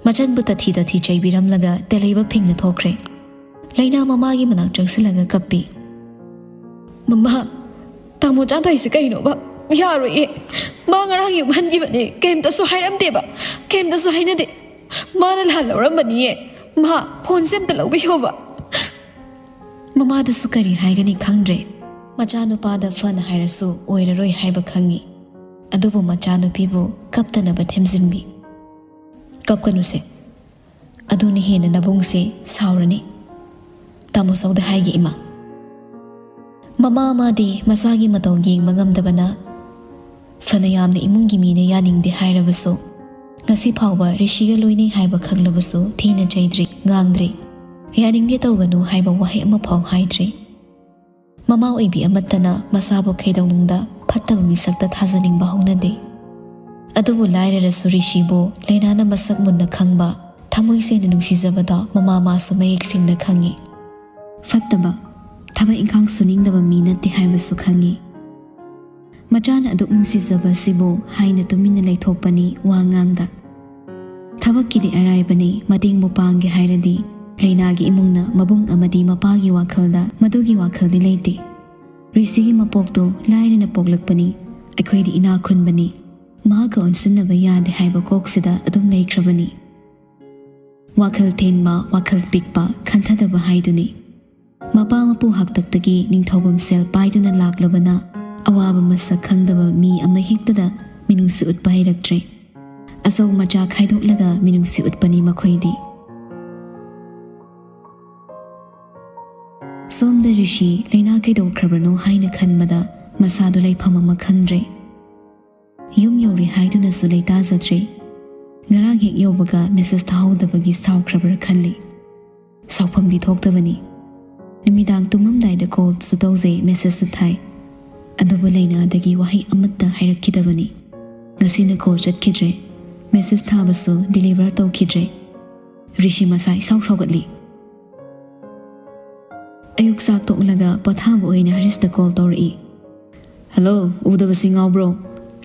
ꯃꯆꯟꯕꯨ ꯇꯊꯤ ꯇꯊꯤ ꯆꯩꯕꯤꯔꯝꯂꯒ ꯇꯦꯜꯍꯩꯕ ꯐꯤꯡꯅ ꯊꯣꯛꯈ꯭ꯔꯦ꯫ ꯂꯩꯅꯥ ꯃꯃꯥꯒꯤ ꯃꯅꯥꯛ ꯆꯪꯁꯤꯜꯂꯒ ꯀꯞꯄꯤ꯫ "ꯃꯃꯥ, ꯇꯥꯃꯣ ꯆꯥꯟꯊꯣꯏꯁꯦ ꯀꯩꯅꯣꯕ? ꯌꯥꯔꯣꯏꯌꯦ꯫ ꯃꯥ ꯉꯔꯥꯡ ꯌꯨꯝ ꯍꯟꯈꯤꯕꯅꯦ, ꯀꯩꯝꯇꯁꯨ ꯍꯥꯏꯔꯝꯗꯦꯕ, ꯀꯩꯝꯇꯁꯨ ꯍꯥꯏꯅꯗꯦ꯫ ꯃꯥꯅ ꯂꯥꯟ ꯂꯧꯔꯝꯕꯅꯤꯌꯦ꯫ ꯃꯥ, ꯐꯣꯟꯁꯦ ꯑꯝꯇ ꯂꯧꯕꯤꯌꯣꯕ꯫" ꯃꯃꯥꯗꯨꯁꯨ ꯀꯔꯤ ꯍꯥꯏꯒꯅꯤ ꯈꯪꯗ꯭ꯔꯦ꯫ ꯃꯆꯥꯅꯨꯄꯥꯗ ꯐꯅ ꯍꯥꯏꯔꯁꯨ ꯑꯣꯏꯔꯔꯣꯏ ꯍꯥꯏꯕ ꯈꯪꯉꯤ꯫ ꯑꯗꯨꯕꯨ ꯃꯆꯥꯅꯨꯄꯤꯕꯨ ꯀꯞꯇꯅꯕ ꯊꯦꯝꯖꯤꯟꯕꯤ꯫ "ꯀꯞꯀꯅꯨꯁꯦ꯫ ꯑꯗꯨꯅ ꯍꯦꯟꯅ ꯅꯕꯨꯡꯁꯦ ꯁꯥꯎꯔꯅꯤ꯫" ꯇꯥꯃꯣ ꯆꯧꯗ ꯍꯥꯏꯒꯦ ꯏꯃꯥ꯫ ꯃꯃꯥ ꯑꯃꯗꯤ ꯃꯆꯥꯒꯤ ꯃꯇꯧ ꯌꯦꯡꯕ ꯉꯝꯗꯕꯅ ꯐꯅ ꯌꯥꯝꯅ ꯏꯃꯨꯡꯒꯤ ꯃꯤꯅ ꯌꯥꯅꯤꯡꯗꯦ ꯍꯥꯏꯔꯕꯁꯨ, ꯉꯁꯤ ꯐꯥꯎꯕ ꯔꯤꯁꯤꯒ ꯂꯣꯏꯅꯩ ꯍꯥꯏꯕ ꯈꯪꯂꯕꯁꯨ ꯊꯤꯅ ꯆꯩꯗ꯭ꯔꯤ, ꯉꯥꯡꯗ꯭ꯔꯤ꯫ "ꯌꯥꯅꯤꯡꯗꯦ ꯇꯧꯒꯅꯨ" ꯍꯥꯏꯕ ꯋꯥꯍꯩ ꯑꯃꯐꯥꯎ ꯍꯥꯏꯗ꯭ꯔꯤ꯫ ꯃꯃꯥ ꯑꯣꯏꯕꯤ ꯑꯃꯠꯇꯅ ꯃꯆꯥꯕꯨ ꯀꯩꯗꯧꯅꯨꯡꯗ ꯐꯠꯇꯕ ꯃꯤꯁꯛꯇ ꯊꯥꯖꯅꯤꯡꯕ ꯍꯧꯅꯗꯦ꯫ ꯑꯗꯨꯕꯨ ꯂꯥꯏꯔꯔꯁꯨ ꯔꯤꯁꯤꯕꯨ ꯂꯩꯅꯥꯅ ꯃꯁꯛ ꯃꯨꯟꯅ ꯈꯪꯕ, ꯊꯃꯣꯏ ꯁꯦꯡꯅ ꯅꯨꯡꯁꯤꯖꯕꯗꯣ ꯃꯃꯥ ꯃꯥꯁꯨ ꯃꯌꯦꯛ ꯁꯦꯡꯅ ꯈꯪꯏ꯫ ꯐꯠꯇꯕ, ꯊꯕꯛ ꯏꯪꯈꯥꯡ ꯁꯨꯅꯤꯡꯗꯕ ꯃꯤ ꯅꯠꯇꯦ ꯍꯥꯏꯕꯁꯨ ꯈꯪꯏ꯫ ꯃꯆꯥꯅ ꯑꯗꯨꯛ ꯅꯨꯡꯁꯤꯖꯕ ꯑꯁꯤꯕꯨ ꯍꯥꯏꯅ ꯇꯨꯃꯤꯟꯅ ꯂꯩꯊꯣꯛꯄꯅꯤ ꯋꯥ ꯉꯥꯡꯗ꯫ ꯊꯕꯛꯀꯤꯗꯤ ꯑꯔꯥꯏꯕꯅꯤ, ꯃꯇꯦꯡꯕꯨ ꯄꯥꯡꯒꯦ ꯍꯥꯏꯔꯗꯤ꯫ ꯂꯩꯅꯥꯒꯤ ꯏꯃꯨꯡꯅ ꯃꯕꯨꯡ ꯑꯃꯗꯤ ꯃꯄꯥꯒꯤ ꯋꯥꯈꯜꯗ ꯃꯗꯨꯒꯤ ꯋꯥꯈꯜꯗꯤ ꯂꯩꯇꯦ꯫ ꯔꯤꯁꯤꯒꯤ ꯃꯄꯣꯛꯇꯣ ꯂꯥꯏꯔꯅ ꯄꯣꯛꯂꯛꯄꯅꯤ, ꯑꯩꯈꯣꯏꯗꯤ ꯏꯅꯥꯛ ꯈꯨꯟꯕꯅꯤ, ꯃꯍꯥꯛꯀ ꯑꯣꯟꯁꯤꯟꯅꯕ ꯌꯥꯗꯦ ꯍꯥꯏꯕ ꯀꯣꯛꯁꯤꯗ ꯑꯗꯨꯝ ꯂꯩꯈ꯭ꯔꯕꯅꯤ꯫ ꯋꯥꯈꯜ ꯊꯦꯟꯕ, ꯋꯥꯈꯜ ꯄꯤꯛꯄ, ꯈꯟꯊꯗꯕ ꯍꯥꯏꯗꯨꯅꯤ꯫ ꯃꯄꯥ ꯃꯄꯨ ꯍꯥꯛꯇꯛꯇꯒꯤ ꯅꯤꯡꯊꯧꯒꯨꯝ ꯁꯦꯜ ꯄꯥꯏꯗꯨꯅ ꯂꯥꯛꯂꯕꯅ ꯑꯋꯥꯕ ꯃꯁꯛ ꯈꯪꯗꯕ ꯃꯤ ꯑꯃ ꯍꯦꯛꯇꯗ ꯃꯤꯅꯨꯡꯁꯤ ꯎꯠꯄ ꯍꯩꯔꯛꯇ꯭ꯔꯦ꯫ ꯑꯆꯧ ꯃꯆꯥ ꯈꯥꯏꯗꯣꯛꯂꯒ ꯃꯤꯅꯨꯡꯁꯤ ꯎꯠꯄꯅꯤ ꯃꯈꯣꯏꯗꯤ꯫ ꯁꯣꯝꯗ ꯔꯤꯁꯤ ꯂꯩꯅꯥ ꯀꯩꯗꯧꯈ꯭ꯔꯕꯅꯣ ꯍꯥꯏꯅ ꯈꯟꯕꯗ ꯃꯁꯥꯗꯨ ꯂꯩꯐꯝ ꯑꯃ ꯈꯪꯗ꯭ꯔꯦ꯫ ꯌꯨꯝ ꯌꯧꯔꯦ ꯍꯥꯏꯗꯨꯅꯁꯨ ꯂꯩꯇꯥꯖꯗ꯭ꯔꯦ꯫ ꯉꯔꯥꯡ ꯍꯦꯛ ꯌꯧꯕꯒ ꯃꯦꯁꯦꯖ ꯊꯥꯍꯧꯗꯕꯒꯤ ꯁꯥꯎꯈ꯭ꯔꯕ꯭ꯔꯥ ꯈꯜꯂꯤ꯫ ꯁꯥꯎꯐꯝꯗꯤ ꯊꯣꯛꯇꯕꯅꯤ꯫ ꯅꯨꯃꯤꯗꯥꯡ ꯇꯨꯝꯃꯝꯗꯥꯏꯗ ꯀꯣꯜꯁꯨ ꯇꯧꯖꯩ, ꯃꯦꯁꯦꯖꯁꯨ ꯊꯥꯏ꯫ ꯑꯗꯨꯕꯨ ꯂꯩꯅꯥꯗꯒꯤ ꯋꯥꯍꯩ ꯑꯃꯠꯇ ꯍꯥꯏꯔꯛꯈꯤꯗꯕꯅꯤ꯫ ꯉꯁꯤꯅ ꯀꯣꯜ ꯆꯠꯈꯤꯗ꯭ꯔꯦ꯫ ꯃꯦꯁꯦꯖ ꯊꯥꯕꯁꯨ ꯗꯤꯂꯤꯚꯔ ꯇꯧꯈꯤꯗ꯭ꯔꯦ꯫ ꯔꯤꯁꯤ ꯃꯁꯥ ꯏꯁꯥꯎ ꯁꯥꯎꯒꯠꯂꯤ꯫ ꯑꯌꯨꯛ ꯆꯥꯛ ꯇꯣꯛꯂꯒ ꯄꯣꯊꯥꯕ ꯑꯣꯏꯅ ꯍꯔꯤꯁꯇ ꯀꯣꯜ ꯇꯧꯔꯛꯏ꯫ "ꯍꯜꯂꯣ, ꯎꯗꯕꯁꯤ ꯉꯥꯎꯕ꯭ꯔꯣ?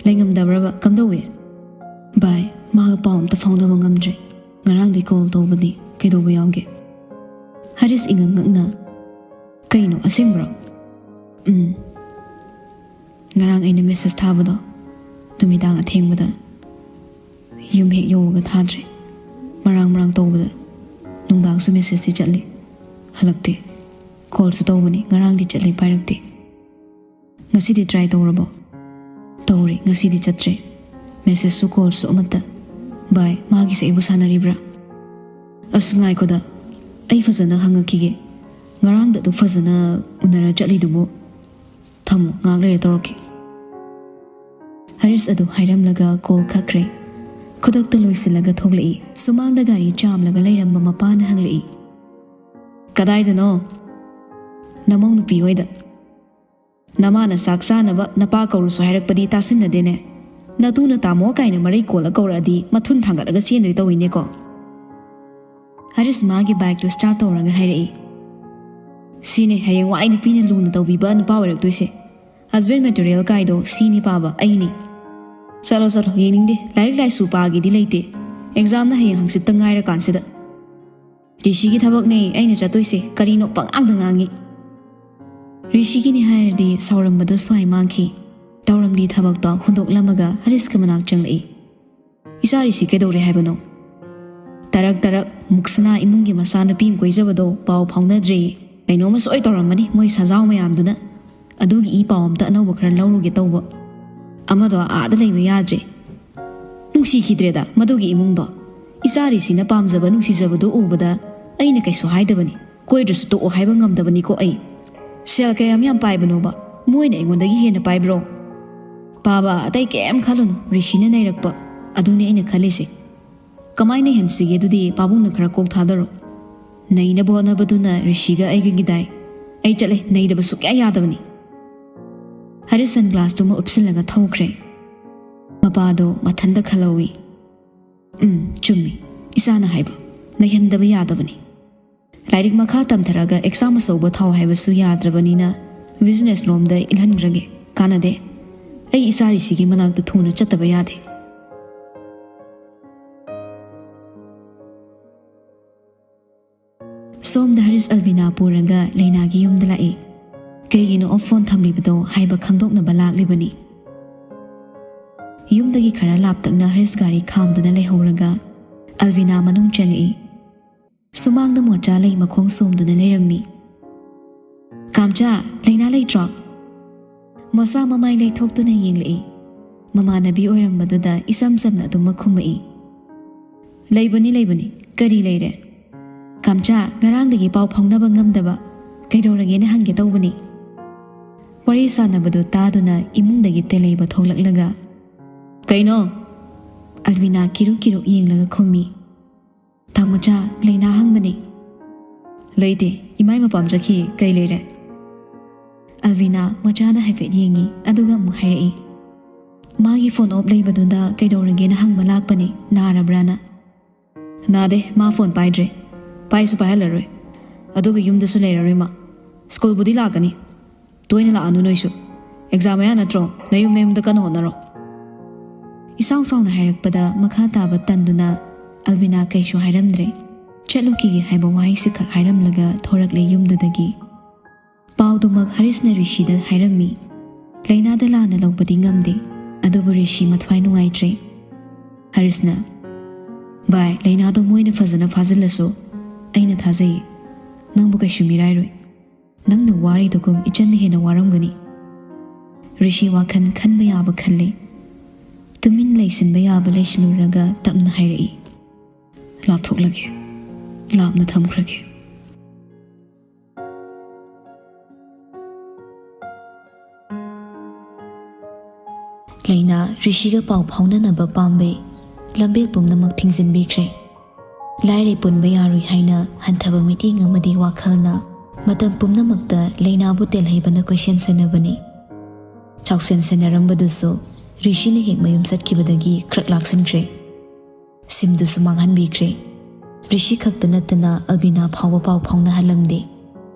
ꯂꯩꯉꯝꯗꯕ꯭ꯔꯕ? ꯀꯝꯗꯧꯏ?" "ꯚꯥꯏ, ꯃꯥꯒ ꯄꯥꯎ ꯑꯝꯇ ꯐꯥꯎꯅꯕ ꯉꯝꯗ꯭ꯔꯦ꯫ ꯉꯔꯥꯡꯗꯤ ꯀꯣꯜ ꯇꯧꯕꯅꯤ, ꯀꯩꯗꯧꯕ ꯌꯥꯎꯒꯦ?" ꯍꯔꯤꯁ ꯏꯉꯛ ꯉꯛꯅ, "ꯀꯩꯅꯣ, ꯑꯁꯦꯡꯕ꯭ꯔꯣ?" "ꯎꯝ꯫ ꯉꯔꯥꯡ ꯑꯩꯅ ꯃꯦꯁꯦꯖ ꯊꯥꯕꯗꯣ ꯅꯨꯃꯤꯗꯥꯡ ꯑꯊꯦꯡꯕꯗ ꯌꯨꯝ ꯍꯦꯛ ꯌꯧꯕꯒ ꯊꯥꯗ꯭ꯔꯦ꯫ ꯃꯔꯥꯡ ꯃꯔꯥꯡ ꯇꯧꯕꯗ ꯅꯨꯡꯗꯥꯡꯁꯨ ꯃꯦꯁꯦꯖꯇꯤ ꯆꯠꯂꯤ, ꯍꯜꯂꯛꯇꯦ꯫ ꯀꯣꯜꯁꯨ ꯇꯧꯕꯅꯤ, ꯉꯔꯥꯡꯗꯤ ꯆꯠꯂꯤ, ꯄꯥꯏꯔꯛꯇꯦ꯫ ꯉꯁꯤꯗꯤ ꯇ꯭ꯔꯥꯏ ꯇꯧꯔꯕꯣ?" "ꯇꯧꯔꯦ, ꯉꯁꯤꯗꯤ ꯆꯠꯇ꯭ꯔꯦ꯫ ꯃꯦꯁꯦꯖꯁꯨ ꯀꯣꯜꯁꯨ ꯑꯃꯠꯇ꯫ ꯚꯥꯏ, ꯃꯥꯒꯤꯁꯦ ꯑꯩꯕꯨ ꯁꯥꯟꯅꯔꯤꯕ꯭ꯔꯥ?" "ꯑꯁ, ꯉꯥꯏꯈꯣꯗ, ꯑꯩ ꯐꯖꯅ ꯍꯪꯉꯛꯈꯤꯒꯦ꯫ ꯉꯔꯥꯡꯗ ꯑꯗꯨ ꯐꯖꯅ ꯎꯅꯔ ꯆꯠꯂꯤꯗꯨꯕꯨ꯫ ꯊꯝꯃꯣ, ꯉꯥꯏꯍꯥꯛ ꯂꯩꯔ ꯇꯧꯔꯛꯀꯦ꯫" ꯍꯔꯤꯁ ꯑꯗꯨ ꯍꯥꯏꯔꯝꯂꯒ ꯀꯣꯜ ꯀꯛꯈ꯭ꯔꯦ꯫ ꯈꯨꯗꯛꯇ ꯂꯣꯏꯁꯤꯜꯂꯒ ꯊꯣꯛꯂꯛꯏ꯫ ꯁꯨꯃꯥꯡꯗ ꯒꯥꯔꯤ ꯆꯥꯝꯂꯒ ꯂꯩꯔꯝꯕ ꯃꯄꯥꯅ ꯍꯪꯂꯛꯏ, "ꯀꯗꯥꯏꯗꯅꯣ?" "ꯅꯃꯧ ꯅꯨꯄꯤ ꯍꯣꯏꯗ꯫" "ꯅꯃꯥꯅ ꯆꯥꯛ ꯆꯥꯅꯕ ꯅꯄꯥ ꯀꯧꯔꯨꯁꯨ ꯍꯥꯏꯔꯛꯄꯗꯤ ꯇꯥꯁꯤꯟꯅꯗꯦꯅꯦ꯫ ꯅꯇꯨꯅ ꯇꯥꯃꯣ ꯀꯥꯏꯅ ꯃꯔꯩ ꯀꯣꯜꯂ ꯀꯧꯔꯛꯑꯗꯤ ꯃꯊꯨꯟ ꯊꯥꯡꯒꯠꯂꯒ ꯆꯦꯟꯗꯣꯏ ꯇꯧꯏꯅꯦꯀꯣ꯫" ꯍꯔꯤꯁ ꯃꯥꯒꯤ ꯕꯥꯏꯛꯇꯨ ꯁ꯭ꯇꯥꯔꯠ ꯇꯧꯔꯒ ꯍꯥꯏꯔꯛꯏ, "ꯁꯤꯅꯦ ꯍꯌꯦꯡꯋꯥꯏ ꯅꯨꯄꯤꯅ ꯂꯨꯅ ꯇꯧꯕꯤꯕ ꯅꯨꯄꯥ ꯑꯣꯏꯔꯛꯇꯣꯏꯁꯦ꯫ ꯍꯁꯕꯦꯟ ꯃꯦꯇꯔꯤꯌꯦꯜ ꯀꯥꯏꯗꯣ ꯁꯤꯅꯤ ꯄꯥꯕ, ꯑꯩꯅꯤ꯫ ꯆꯠꯂꯣ, ꯆꯠꯂꯣ, ꯌꯦꯡꯅꯤꯡꯗꯦ꯫ ꯂꯥꯏꯔꯤꯛ ꯂꯥꯏꯁꯨ ꯄꯥꯒꯦꯗꯤ ꯂꯩꯇꯦ꯫ ꯑꯦꯛꯖꯥꯝꯅ ꯍꯌꯦꯡ ꯍꯪꯆꯤꯠꯇ ꯉꯥꯏꯔꯀꯥꯟꯁꯤꯗ꯫ ꯔꯤꯁꯤꯒꯤ ꯊꯕꯛꯅꯦ ꯑꯩꯅ ꯆꯠꯇꯣꯏꯁꯦ꯫ ꯀꯔꯤꯅꯣ ꯄꯉꯥꯡꯗ ꯉꯥꯡꯉꯤ?" ꯔꯤꯁꯤꯒꯤꯅꯤ ꯍꯥꯏꯔꯗꯤ ꯁꯥꯎꯔꯝꯕꯗꯣ ꯁ꯭ꯋꯥꯏ ꯃꯥꯡꯈꯤ꯫ ꯇꯧꯔꯝꯂꯤ ꯊꯕꯛꯇꯣ ꯍꯨꯟꯗꯣꯛꯂꯝꯃꯒ ꯍꯔꯤꯁꯀ ꯃꯅꯥꯛ ꯆꯪꯂꯛꯏ꯫ "ꯏꯆꯥ ꯔꯤꯁꯤ ꯀꯩꯗꯧꯔꯦ ꯍꯥꯏꯕꯅꯣ?" "ꯇꯔꯛ ꯇꯔꯛ ꯃꯨꯛꯁꯅꯥ ꯏꯃꯨꯡꯒꯤ ꯃꯆꯥ ꯅꯨꯄꯤ ꯑꯃ ꯀꯣꯏꯖꯕꯗꯣ ꯄꯥꯎ ꯐꯥꯎꯅꯗ꯭ꯔꯦꯌꯦ꯫ ꯀꯩꯅꯣꯝꯃ ꯁꯣꯏ ꯇꯧꯔꯝꯃꯅꯤ ꯃꯣꯏ ꯁꯖꯥꯎ ꯃꯌꯥꯝꯗꯨꯅ꯫ ꯑꯗꯨꯒꯤ ꯏ ꯄꯥꯎ ꯑꯝꯇ ꯑꯅꯧꯕ ꯈꯔ ꯂꯧꯔꯨꯒꯦ ꯇꯧꯕ꯫ ꯑꯃꯗꯣ ꯑꯥꯗ ꯂꯩꯕ ꯌꯥꯗ꯭ꯔꯦ꯫ ꯅꯨꯡꯁꯤꯈꯤꯗ꯭ꯔꯦꯗ ꯃꯗꯨꯒꯤ ꯏꯃꯨꯡꯗꯣ꯫ ꯏꯆꯥ ꯔꯤꯁꯤꯅ ꯄꯥꯝꯖꯕ ꯅꯨꯡꯁꯤꯖꯕꯗꯨ ꯎꯕꯗ ꯑꯩꯅ ꯀꯩꯁꯨ ꯍꯥꯏꯗꯕꯅꯤ꯫ ꯀꯣꯏꯗ꯭ꯔꯁꯨ ꯇꯣꯛꯑꯣ ꯍꯥꯏꯕ ꯉꯝꯗꯕꯅꯤꯀꯣ ꯑꯩ꯫ ꯁꯦꯜ ꯀꯌꯥꯝ ꯌꯥꯝ ꯄꯥꯏꯕꯅꯣꯕ? ꯃꯣꯏꯅ ꯑꯩꯉꯣꯟꯗꯒꯤ ꯍꯦꯟꯅ ꯄꯥꯏꯕ꯭ꯔꯣ?" "ꯄꯥꯕ, ꯑꯇꯩ ꯀꯩꯝ ꯈꯜꯂꯨꯅꯨ, ꯔꯤꯁꯤꯅ ꯅꯩꯔꯛꯄ ꯑꯗꯨꯅꯦ ꯑꯩꯅ ꯈꯜꯂꯤꯁꯦ꯫ ꯀꯃꯥꯏꯅ ꯍꯦꯟꯁꯤꯒꯦ? ꯑꯗꯨꯗꯤ ꯄꯥꯕꯨꯡꯅ ꯈꯔ ꯀꯣꯛ ꯊꯥꯗꯔꯣ꯫ ꯅꯩꯅꯕ ꯍꯣꯠꯅꯕꯗꯨꯅ ꯔꯤꯁꯤꯒ ꯑꯩꯒꯒꯤꯗꯥꯏ꯫ ꯑꯩ ꯆꯠꯂꯦ, ꯅꯩꯗꯕ ꯁꯨꯛꯌꯥ ꯌꯥꯗꯕꯅꯤ꯫" ꯍꯔꯤꯁ ꯁꯟ ꯒ꯭ꯂꯥꯁꯇꯨꯃ ꯎꯞꯁꯤꯜꯂꯒ ꯊꯧꯈ꯭ꯔꯦ꯫ ꯃꯄꯥꯗꯣ ꯃꯊꯟꯇ ꯈꯜꯍꯧꯏ꯫ ꯎꯝ, ꯆꯨꯝꯃꯤ꯫ ꯏꯆꯥꯅ ꯍꯥꯏꯕ ꯂꯩꯍꯟꯗꯕ ꯌꯥꯗꯕꯅꯤ꯫ ꯂꯥꯏꯔꯤꯛ ꯃꯈꯥ ꯇꯝꯊꯔꯒ ꯑꯦꯛꯖꯥꯝ ꯑꯆꯧꯕ ꯊꯥꯎ ꯍꯥꯏꯕꯁꯨ ꯌꯥꯗ꯭ꯔꯕꯅꯤꯅ ꯕꯤꯖꯤꯅꯦꯁ ꯂꯣꯝꯗ ꯏꯜꯍꯟꯈ꯭ꯔꯒꯦ꯫ ꯀꯥꯟꯅꯗꯦ꯫ ꯑꯩ ꯏꯆꯥ ꯔꯤꯁꯤꯒꯤ ꯃꯅꯥꯛꯇ ꯊꯨꯅ ꯆꯠꯇꯕ ꯌꯥꯗꯦ꯫ ꯁꯣꯝꯗ ꯍꯔꯤꯁ ꯑꯜꯕꯤꯅꯥ ꯄꯨꯔꯒ ꯂꯩꯅꯥꯒꯤ ꯌꯨꯝꯗ ꯂꯥꯛꯏ꯫ ꯀꯩꯒꯤꯅꯣ ꯑꯣꯐ ꯐꯣꯟ ꯊꯝꯂꯤꯕꯗꯣ ꯍꯥꯏꯕ ꯈꯪꯗꯣꯛꯅꯕ ꯂꯥꯛꯂꯤꯕꯅꯤ꯫ ꯌꯨꯝꯗꯒꯤ ꯈꯔ ꯂꯥꯞꯇꯛꯅ ꯍꯔꯤꯁ ꯒꯥꯔꯤ ꯈꯥꯝꯗꯨꯅ ꯂꯩꯍꯧꯔꯒ ꯑꯜꯕꯤꯅꯥ ꯃꯅꯨꯡ ꯆꯪꯉꯛꯏ꯫ ꯁꯨꯃꯥꯡꯗ ꯃꯣꯆꯥ ꯂꯩ ꯃꯈꯣꯡ ꯁꯣꯝꯗꯨꯅ ꯂꯩꯔꯝꯃꯤ꯫ "ꯀꯥꯝꯆꯥ, ꯂꯩꯅꯥ ꯂꯩꯇ꯭ꯔꯣ?" ꯃꯣꯆꯥ ꯃꯃꯥꯏ ꯂꯩꯊꯣꯛꯇꯨꯅ ꯌꯦꯡꯂꯛꯏ꯫ ꯃꯃꯥꯟꯅꯕꯤ ꯑꯣꯏꯔꯝꯕꯗꯨꯗ ꯏꯆꯝ ꯆꯝꯅ ꯑꯗꯨꯃꯛ ꯈꯨꯝꯃꯛꯏ꯫ "ꯂꯩꯕꯅꯤ, ꯂꯩꯕꯅꯤ꯫ ꯀꯔꯤ ꯂꯩꯔꯦ?" "ꯀꯥꯝꯆꯥ, ꯉꯔꯥꯡꯗꯒꯤ ꯄꯥꯎ ꯐꯥꯎꯅꯕ ꯉꯝꯗꯕ꯫ ꯀꯩꯗꯧꯔꯒꯦꯅ ꯍꯪꯒꯦ ꯇꯧꯕꯅꯤ꯫" ꯋꯥꯔꯤ ꯁꯥꯟꯅꯕꯗꯨ ꯇꯥꯗꯨꯅ ꯏꯃꯨꯡꯗꯒꯤ ꯇꯦꯂꯩꯕ ꯊꯣꯛꯂꯛꯂꯒ, "ꯀꯩꯅꯣ?" ꯑꯜꯕꯤꯅꯥ ꯀꯤꯔꯨꯛ ꯀꯤꯔꯨꯛ ꯌꯦꯡꯂꯒ ꯈꯨꯝꯃꯤ꯫ "ꯇꯥꯃꯣꯆꯥ, ꯂꯩꯅꯥ ꯍꯪꯕꯅꯤ꯫" "ꯂꯩꯇꯦ, ꯏꯃꯥꯏ ꯃꯄꯥꯝ ꯆꯠꯈꯤ꯫ ꯀꯩ ꯂꯩꯔꯦ?" ꯑꯜꯕꯤꯅꯥ ꯃꯣꯆꯥꯗ ꯍꯥꯏꯐꯦꯠ ꯌꯦꯡꯉꯤ, ꯑꯗꯨꯒ ꯑꯃꯨꯛ ꯍꯥꯏꯔꯛꯏ꯫ "ꯃꯥꯒꯤ ꯐꯣꯟ ꯑꯣꯞ ꯂꯩꯕꯗꯨꯗ ꯀꯩꯗꯧꯔꯒꯦꯅ ꯍꯪꯕ ꯂꯥꯛꯄꯅꯤ, ꯅꯥꯔꯕ꯭ꯔꯥꯅ?" "ꯅꯥꯗꯦ, ꯃꯥ ꯐꯣꯟ ꯄꯥꯏꯗ꯭ꯔꯦ꯫ ꯄꯥꯏꯁꯨ ꯄꯥꯏꯍꯜꯂꯔꯣꯏ꯫ ꯑꯗꯨꯒ ꯌꯨꯝꯗꯁꯨ ꯂꯩꯔꯔꯣꯏ ꯃꯥ꯫ ꯁ꯭ꯀꯨꯜꯕꯨꯗꯤ ꯂꯥꯛꯀꯅꯤ꯫ ꯇꯣꯏꯅ ꯂꯥꯛꯑꯅꯨ ꯅꯣꯏꯁꯨ꯫ ꯑꯦꯛꯖꯥꯝ ꯃꯌꯥ ꯅꯠꯇ꯭ꯔꯣ? ꯅꯌꯨꯝ ꯅꯌꯨꯝꯗ ꯀꯟꯅ ꯍꯣꯠꯅꯔꯣ꯫" ꯏꯁꯥꯎ ꯁꯥꯎꯅ ꯍꯥꯏꯔꯛꯄꯗ ꯃꯈꯥ ꯇꯥꯕ ꯇꯟꯗꯨꯅ ꯑꯜꯕꯤꯅꯥ ꯀꯩꯁꯨ ꯍꯥꯏꯔꯝꯗ꯭ꯔꯦ꯫ "ꯆꯠꯂꯨꯈꯤꯒꯦ" ꯍꯥꯏꯕ ꯋꯥꯍꯩꯁꯤꯈꯛ ꯍꯥꯏꯔꯝꯂꯒ ꯊꯣꯔꯛꯂꯦ ꯌꯨꯝꯗꯨꯗꯒꯤ꯫ ꯄꯥꯎꯗꯨꯃꯛ ꯍꯔꯤꯁꯅ ꯔꯤꯁꯤꯗ ꯍꯥꯏꯔꯝꯃꯤ꯫ ꯂꯩꯅꯥꯗ ꯂꯥꯟꯅ ꯂꯧꯕꯗꯤ ꯉꯝꯗꯦ, ꯑꯗꯨꯕꯨ ꯔꯤꯁꯤ ꯃꯊ꯭ꯋꯥꯏ ꯅꯨꯡꯉꯥꯏꯇ꯭ꯔꯦ꯫ ꯍꯔꯤꯁꯅ, "ꯚꯥꯏ, ꯂꯩꯅꯥꯗꯣ ꯃꯣꯏꯅ ꯐꯖꯅ ꯐꯥꯖꯤꯜꯂꯁꯨ ꯑꯩꯅ ꯊꯥꯖꯩ꯫ ꯅꯪꯕꯨ ꯀꯩꯁꯨ ꯃꯤꯔꯥꯏꯔꯣꯏ꯫ ꯅꯪꯅ ꯋꯥꯔꯤꯗꯨꯒꯨꯝ ꯏꯆꯟꯅ ꯍꯦꯟꯅ ꯋꯥꯔꯝꯒꯅꯤ꯫" ꯔꯤꯁꯤ ꯋꯥꯈꯜ ꯈꯟꯕ ꯌꯥꯕ ꯈꯜꯂꯦ꯫ ꯇꯨꯃꯤꯟ ꯂꯩꯁꯤꯟꯕ ꯌꯥꯕ ꯂꯩꯁꯤꯜꯂꯨꯔꯒ ꯇꯞꯅ ꯍꯥꯏꯔꯛꯏ, "ꯂꯥꯞꯊꯣꯛꯂꯒꯦ, ꯂꯥꯞꯅ ꯊꯝꯈ꯭ꯔꯒꯦ꯫" ꯂꯩꯅꯥ ꯔꯤꯁꯤꯒ ꯄꯥꯎ ꯐꯥꯎꯅꯅꯕ ꯄꯥꯝꯕꯩ ꯂꯝꯕꯦꯜ ꯄꯨꯝꯅꯃꯛ ꯊꯤꯡꯖꯤꯟꯕꯤꯈ꯭ꯔꯦ꯫ ꯂꯥꯏꯔꯩ ꯄꯨꯟꯕ ꯌꯥꯔꯣꯏ ꯍꯥꯏꯅ ꯍꯟꯊꯕ ꯃꯤꯠꯌꯦꯡ ꯑꯃꯗꯤ ꯋꯥꯈꯜꯅ ꯃꯇꯝ ꯄꯨꯝꯅꯃꯛꯇ ꯂꯩꯅꯥꯕꯨ ꯇꯦꯜꯍꯩꯕꯅ ꯀꯣꯏꯁꯦꯟ ꯁꯦꯟꯅꯕꯅꯤ꯫ ꯆꯥꯎꯁꯦꯟ ꯁꯦꯟꯅꯔꯝꯕꯗꯨꯁꯨ ꯔꯤꯁꯤꯅ ꯍꯦꯛ ꯃꯌꯨꯝ ꯆꯠꯈꯤꯕꯗꯒꯤ ꯈ꯭ꯔꯛ ꯂꯥꯛꯁꯤꯟꯈ꯭ꯔꯦ꯫ ꯁꯤꯝꯗꯨꯁꯨ ꯃꯥꯡꯍꯟꯕꯤꯈ꯭ꯔꯦ꯫ ꯔꯤꯁꯤ ꯈꯛꯇ ꯅꯠꯇꯅ ꯑꯜꯕꯤꯅꯥ ꯐꯥꯎꯕ ꯄꯥꯎ ꯐꯥꯎꯅꯍꯜꯂꯝꯗꯦ꯫